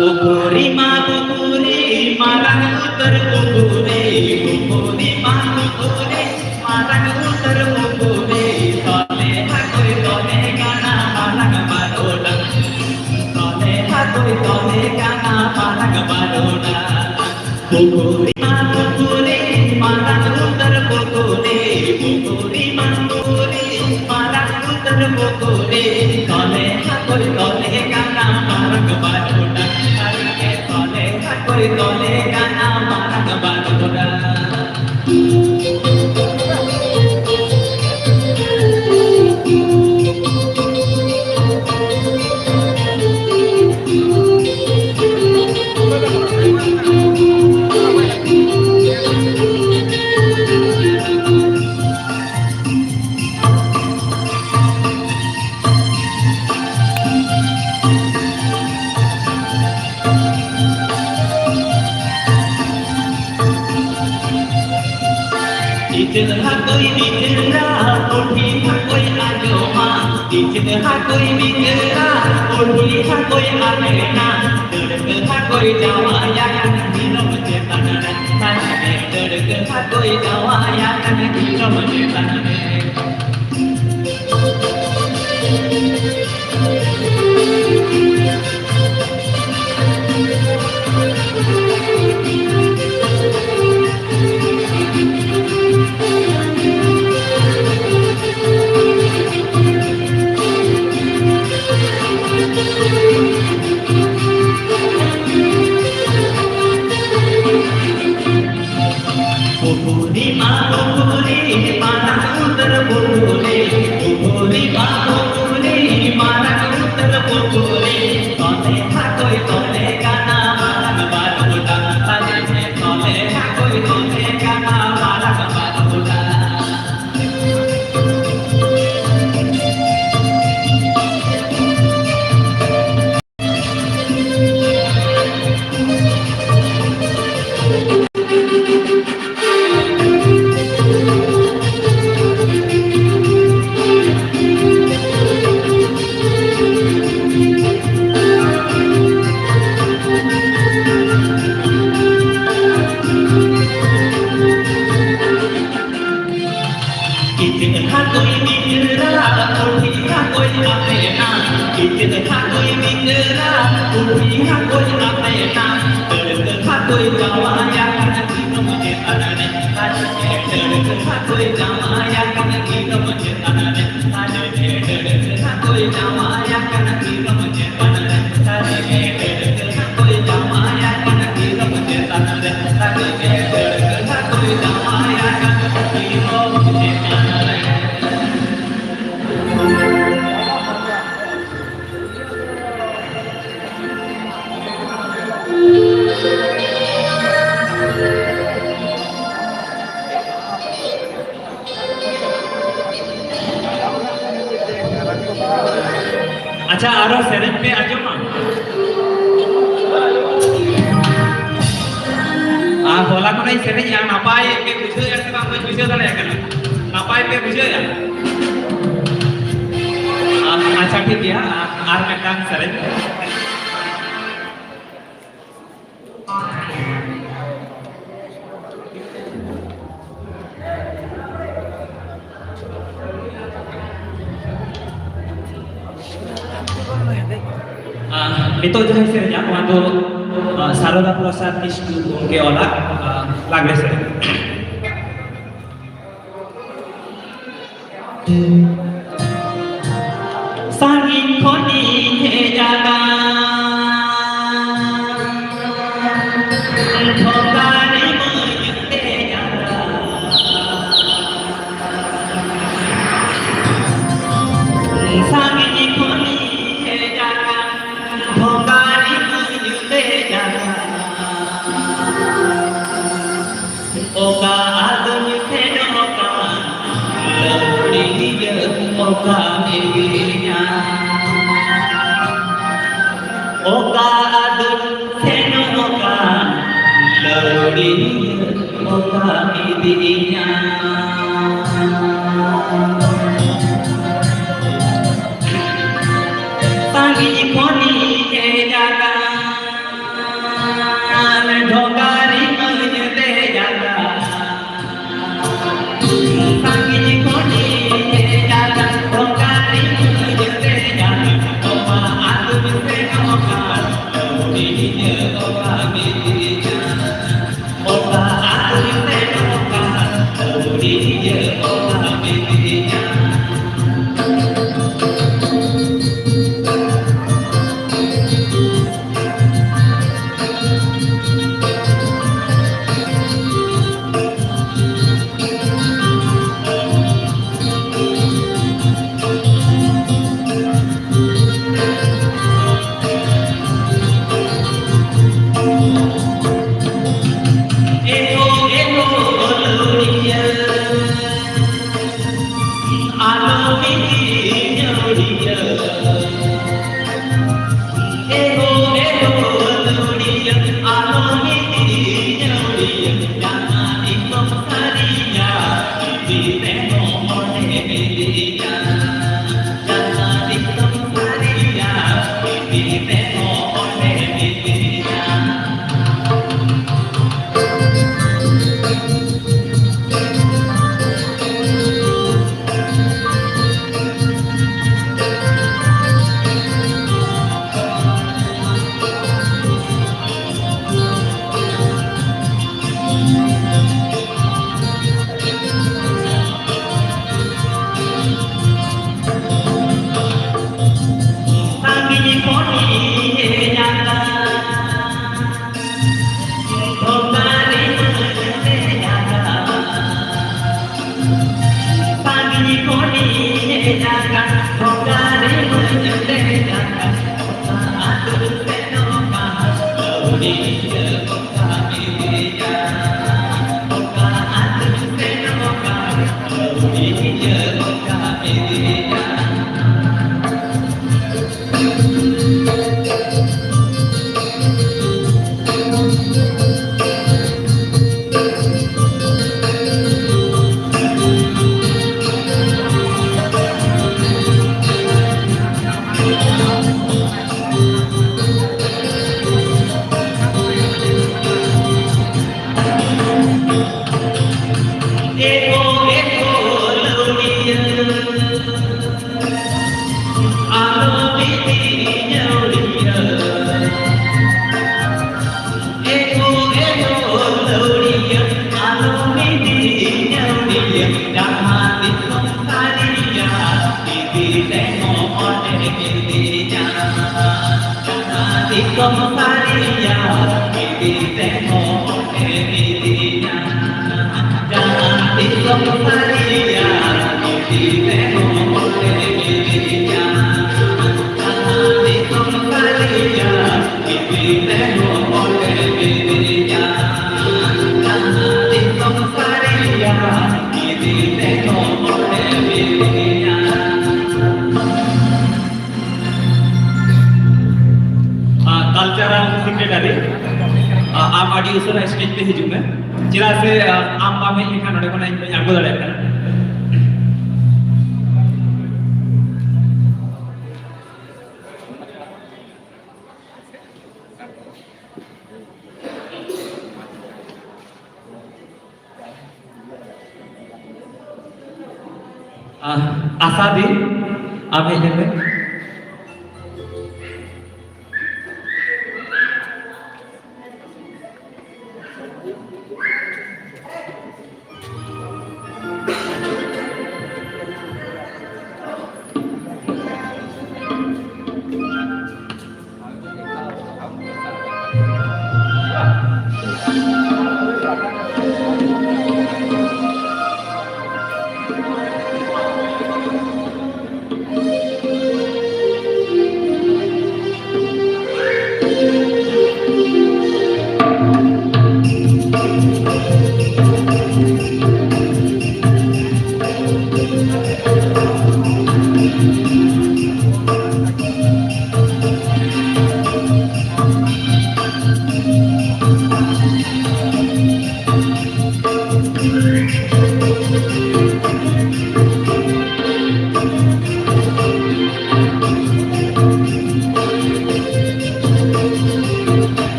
ᱯᱩᱠᱷᱩᱨᱤ ᱢᱟ ᱯᱩᱠᱷᱩᱨᱤ, ᱢᱟᱨᱟᱝ ᱩᱛᱟᱹᱨ ᱯᱩᱠᱷᱩᱨᱤ, ᱯᱩᱠᱷᱩᱨᱤ ᱢᱟ ᱯᱩᱠᱷᱩᱨᱤ, ᱢᱟᱨᱟᱝ ᱩᱛᱟᱹᱨ ᱯᱩᱠᱷᱩᱨᱤ, ᱥᱚᱞᱮ ᱦᱟᱹᱠᱩᱭ ᱫᱚᱱᱮ ᱠᱟᱱᱟ ᱢᱟᱨᱟᱝ ᱵᱟᱹᱨᱩᱰᱟᱝ, ᱥᱚᱞᱮ ᱦᱟᱹᱠᱩᱭ ᱫᱚᱱᱮ ᱠᱟᱱᱟ ᱢᱟᱨᱟᱝ ᱵᱟᱹᱨᱩᱰᱟᱝ᱾ ᱯᱩᱠᱷᱩᱨᱤ ᱢᱟ ᱯᱩᱠᱷᱩᱨᱤ, ᱢᱟᱨᱟᱝ ᱩᱛᱟᱹᱨ ᱯᱩᱠᱷᱩᱨᱤ, ᱯᱩᱠᱷᱩᱨᱤ ᱢᱟ ᱯᱩᱠᱷᱩᱨᱤ, ᱢᱟᱨᱟᱝ ᱩᱛᱟᱹᱨ ᱯᱩᱠᱷᱩᱨᱤ, ᱥᱚᱞᱮ ᱦᱟᱹᱠᱩᱭ ᱫᱚᱱᱮ ᱠᱟᱱᱟ ᱢᱟᱨᱟᱝ ᱵᱟᱹᱨᱩᱰᱟᱝ, ᱥᱟᱹᱨᱤᱜᱮ ᱥᱚᱞᱮ ᱦᱟᱹᱠᱩᱭ ᱫᱚᱱᱮ ᱠᱟᱱᱟ ᱤᱪᱟᱹᱜ ᱦᱟᱹᱠᱩᱭ ᱵᱤᱪᱟᱹᱨᱟ, ᱯᱩᱴᱷᱤ ᱦᱟᱹᱠᱩᱭ ᱟᱸᱡᱚᱢᱟ᱾ ᱤᱪᱟᱹᱜ ᱦᱟᱹᱠᱩᱭ ᱵᱤᱪᱟᱹᱨᱟ, ᱯᱩᱴᱷᱤ ᱦᱟᱹᱠᱩᱭ ᱟᱢᱮᱱᱟ᱾ ᱰᱟᱹᱲᱠᱟᱹ ᱦᱟᱹᱠᱩᱭ ᱡᱟᱶᱟᱭᱟ ᱠᱟᱱᱟ ᱥᱤᱨᱚᱢ ᱪᱮᱛᱟᱱ ᱨᱮ᱾ ᱰᱟᱹᱲᱠᱟᱹ ᱦᱟᱹᱠᱩᱭ ᱡᱟᱶᱟᱭᱟ ᱠᱟᱱᱟ ᱥᱤᱨᱚᱢ ᱪᱮᱛᱟᱱ ᱨᱮ᱾ ᱯᱩᱠᱷᱩᱨᱤ ᱢᱟ ᱯᱩᱠᱷᱩᱨᱤ, ᱢᱟᱨᱟᱝ ᱩᱛᱟᱹᱨ ᱯᱩᱠᱷᱩᱨᱤ᱾ ᱯᱩᱠᱷᱩᱨᱤ ᱢᱟ ᱯᱩᱠᱷᱩᱨᱤ, ᱢᱟᱨᱟᱝ ᱩᱛᱟᱹᱨ ᱯᱩᱠᱷᱩᱨᱤ᱾ ᱛᱚᱞᱮ ᱦᱟᱹᱠᱩᱭ ᱛᱚᱞᱮ ᱠᱟᱱᱟ ᱢᱟᱨᱟᱝ ᱵᱟᱹᱨᱩᱰᱟᱝ᱾ ᱛᱚᱞᱮ ᱦᱟᱹᱠᱩᱭ ᱛᱚᱞᱮ ᱠᱟᱱᱟ ᱢᱟᱨᱟᱝ ᱵᱟᱹᱨᱩᱰᱟᱝ᱾ ᱤᱪᱟᱹᱜ ᱦᱟᱹᱠᱩᱭ ᱵᱤᱪᱟᱹᱨᱟ, ᱯᱩᱴᱷᱤ ᱦᱟᱹᱠᱩᱭ ᱟᱯᱮᱱᱟ᱾ ᱤᱪᱟᱹᱜ ᱦᱟᱹᱠᱩᱭ ᱵᱤᱪᱟᱹᱨᱟ, ᱯᱩᱴᱷᱤ ᱦᱟᱹᱠᱩᱭ ᱟᱯᱮᱱᱟ᱾ ᱰᱟᱹᱲᱠᱟᱹ ᱦᱟᱹᱠᱩᱭ ᱡᱟᱶᱟᱭᱟ ᱠᱟᱱᱟ ᱥᱤᱨᱚᱢ ᱪᱮᱛᱟᱱ ᱨᱮ᱾ ᱰᱟᱹᱲᱠᱟᱹ ᱦᱟᱹᱠᱩᱭ ᱡᱟᱶᱟᱭᱟ ᱠᱟᱱᱟ ᱥᱤᱨᱚᱢ ᱪᱮᱛᱟᱱ ᱨᱮ᱾ ᱰᱟᱹᱲᱠᱟᱹ ᱦᱟᱹᱠᱩᱭ ᱡᱟᱶᱟᱭᱟ ᱠᱟᱱᱟ ᱥᱤᱨᱚᱢ ᱪᱮᱛᱟᱱ ᱨᱮ᱾ ᱟᱪᱪᱷᱟ, ᱟᱨᱚ ᱥᱮᱨᱮᱧ ᱯᱮ ᱟᱸᱡᱚᱢᱟ᱾ ᱦᱚᱞᱟ ᱠᱷᱚᱱᱟᱜ ᱤᱧ ᱥᱮᱨᱮᱧᱮᱜᱼᱟ, ᱱᱟᱯᱟᱭ ᱯᱮ ᱵᱩᱡᱷᱟᱹᱣᱮᱫᱼᱟ ᱥᱮ ᱵᱟᱝ, ᱵᱟᱹᱧ ᱵᱩᱡᱷᱟᱹᱣ ᱫᱟᱲᱮᱭᱟᱜ ᱠᱟᱱᱟ᱾ ᱱᱟᱯᱟᱭ ᱯᱮ ᱵᱩᱡᱷᱟᱹᱣᱮᱫᱼᱟ? ᱟᱪᱪᱷᱟ, ᱴᱷᱤᱠ ᱜᱮᱭᱟ, ᱟᱨ, ᱟᱨ ᱢᱤᱫᱴᱟᱝ ᱥᱮᱨᱮᱧ᱾ ᱟᱨ ᱱᱤᱛᱚᱜ ᱡᱟᱦᱟᱸᱧ ᱥᱮᱨᱮᱧᱟ, ᱱᱚᱣᱟ ᱫᱚ, ᱟᱨ, ᱥᱟᱨᱚᱫᱟ ᱯᱨᱚᱥᱟᱫᱽ ᱠᱤᱥᱠᱩ ᱜᱚᱢᱠᱮ ᱚᱞᱟᱜ, ᱟᱨ, ᱞᱟᱜᱽᱲᱮ ᱥᱮᱨᱮᱧ᱾ ᱥᱟᱺᱜᱤᱧ ᱠᱷᱚᱱᱤᱧ ᱦᱮᱡ ᱟᱠᱟᱱ, ᱰᱷᱚᱸᱜᱟ ᱨᱮ ᱢᱟᱹᱭ ᱫᱮᱡ ᱟᱠᱟᱱ᱾ ᱥᱟᱺᱜᱤᱧ ᱠᱷᱚᱱᱤᱧ ᱦᱮᱡ ᱟᱠᱟᱱ, ᱰᱷᱚᱸᱜᱟ ᱨᱮ ᱢᱟᱹᱭ ᱫᱮᱡ ᱟᱠᱟᱱ᱾ ᱚᱠᱟ ᱟᱫᱚᱧ ᱥᱮᱱᱚᱜ ᱠᱟᱱ, ᱞᱟᱹᱣᱲᱤᱭᱟᱹ ᱚᱠᱟ ᱢᱮᱱᱟᱹᱧᱟ? ᱚᱠᱟ ᱟᱫᱚᱧ ᱥᱮᱱᱚᱜ ᱠᱟᱱ, ᱞᱟᱹᱣᱲᱤᱭᱟᱹ ᱚᱠᱟ ᱢᱮᱱᱟᱹᱧᱟ? ᱥᱟᱺᱜᱤᱧ ᱠᱷᱚᱱᱤᱧ ᱦᱮᱡ ᱟᱠᱟᱱ, ᱰᱷᱚᱸᱜᱟ ᱨᱮ ᱢᱟᱹᱧ ᱫᱮᱡ ᱟᱠᱟᱱ᱾ ᱥᱟᱺᱜᱤᱧ ᱠᱷᱚᱱᱤᱧ ᱦᱮᱡ ᱟᱠᱟᱱ, ᱰᱷᱚᱸᱜᱟ ᱨᱮ ᱢᱟᱹᱧ ᱫᱮᱡ ᱟᱠᱟᱱ᱾ ᱚᱠᱟ ᱟᱫᱚᱧ ᱥᱮᱱᱚᱜ ᱠᱟᱱ, ᱞᱟᱹᱣᱲᱤᱭᱟᱹ ᱚᱠᱟ ᱢᱮᱱᱟᱹᱧᱟ? ᱚᱠᱟ ᱟᱫᱚᱧ ᱥᱮᱱᱚᱜ ᱠᱟᱱ, ᱞᱟᱹᱣᱲᱤᱭᱟᱹ ᱠᱟᱞᱪᱟᱨᱟᱞ ᱥᱮᱠᱨᱮᱴᱟᱨᱤ, ᱟᱢ ᱟᱹᱰᱤ ᱩᱥᱟᱹᱨᱟ ᱥᱴᱮᱡ ᱛᱮ ᱦᱤᱡᱩᱜ ᱢᱮ᱾ ᱪᱮᱫᱟᱜ ᱥᱮ, ᱟᱢ ᱵᱟᱢ ᱦᱮᱡ ᱞᱮᱱᱠᱷᱟᱱ ᱱᱚᱰᱮ ᱠᱷᱚᱱᱟᱜ ᱤᱧ ᱵᱟᱹᱧ ᱟᱬᱜᱚ ᱫᱟᱲᱮᱭᱟᱜ ᱠᱟᱱᱟ᱾ ᱟᱥᱟ ᱫᱤ, ᱟᱢ ᱦᱮᱡ ᱞᱮᱱ ᱢᱮ᱾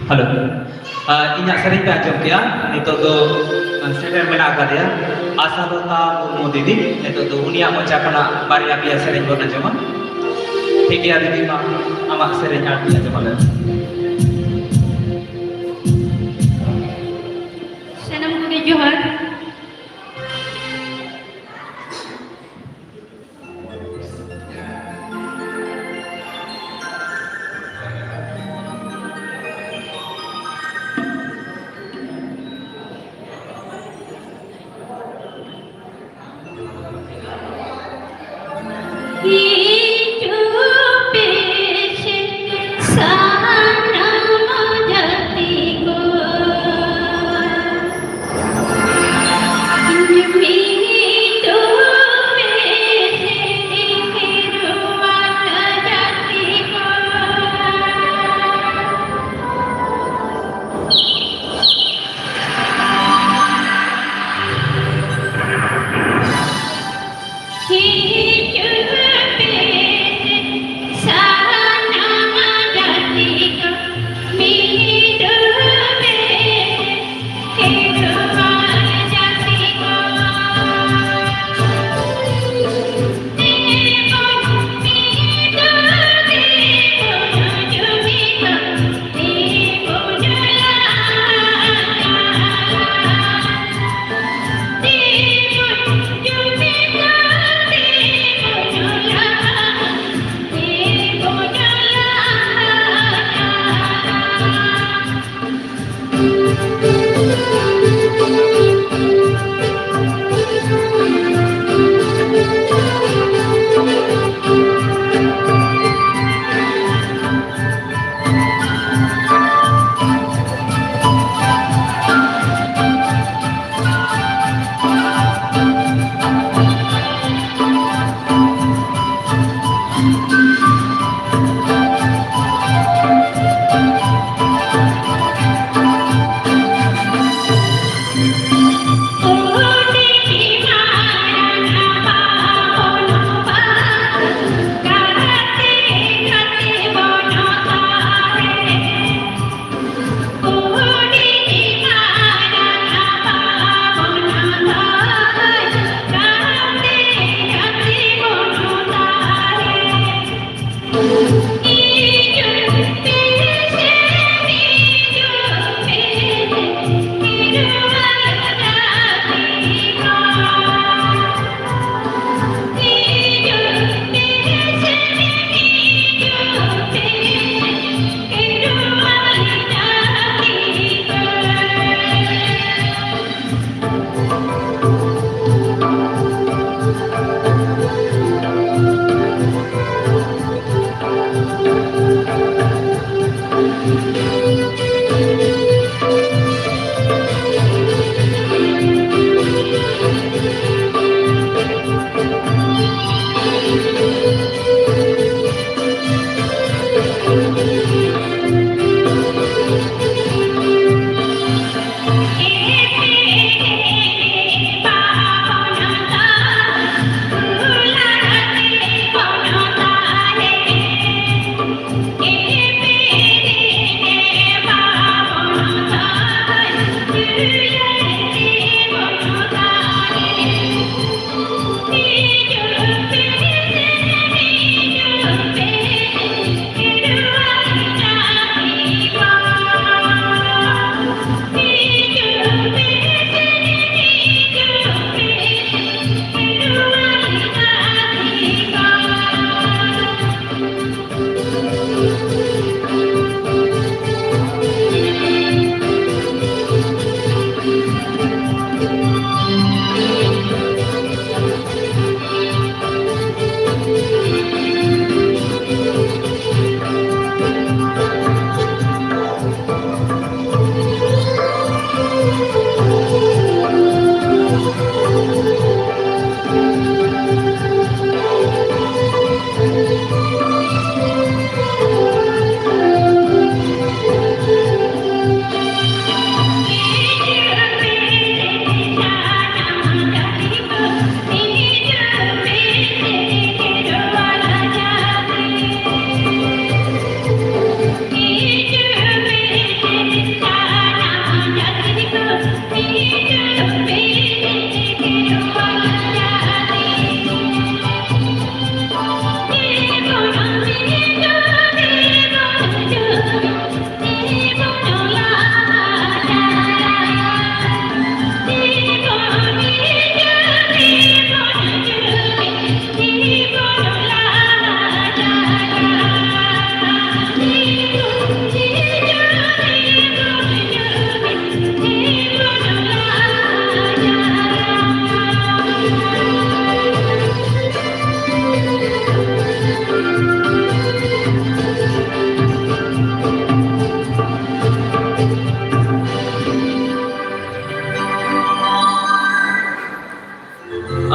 ᱦᱮᱞᱳ᱾ ᱟᱨ ᱤᱧᱟᱹᱜ ᱥᱮᱨᱮᱧ ᱯᱮ ᱟᱸᱡᱚᱢ ᱠᱮᱜᱼᱟ᱾ ᱱᱤᱛᱚᱜ ᱫᱚ, ᱟᱨ, ᱥᱮᱴᱮᱨ ᱢᱮᱱᱟᱜ ᱟᱠᱟᱫᱮᱭᱟ ᱟᱥᱟᱞᱚᱛᱟ ᱢᱩᱨᱢᱩ ᱫᱤᱫᱤ᱾ ᱱᱤᱛᱚᱜ ᱫᱚ ᱩᱱᱤᱭᱟᱜ ᱢᱚᱪᱟ ᱠᱷᱚᱱᱟᱜ ᱵᱟᱨᱭᱟ ᱯᱮᱭᱟ ᱥᱮᱨᱮᱧ ᱵᱚᱱ ᱟᱸᱡᱚᱢᱟ᱾ ᱴᱷᱤᱠ ᱜᱮᱭᱟ ᱫᱤᱫᱤ, ᱢᱟ ᱟᱢᱟᱜ ᱥᱮᱨᱮᱧ ᱟᱨ ᱟᱸᱡᱚᱢ ᱟᱞᱮ᱾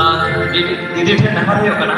ᱟᱨ ᱫᱤᱫᱤ, ᱫᱤᱫᱤ ᱴᱷᱮᱱ ᱱᱮᱦᱚᱨ ᱦᱩᱭᱩᱜ ᱠᱟᱱᱟ,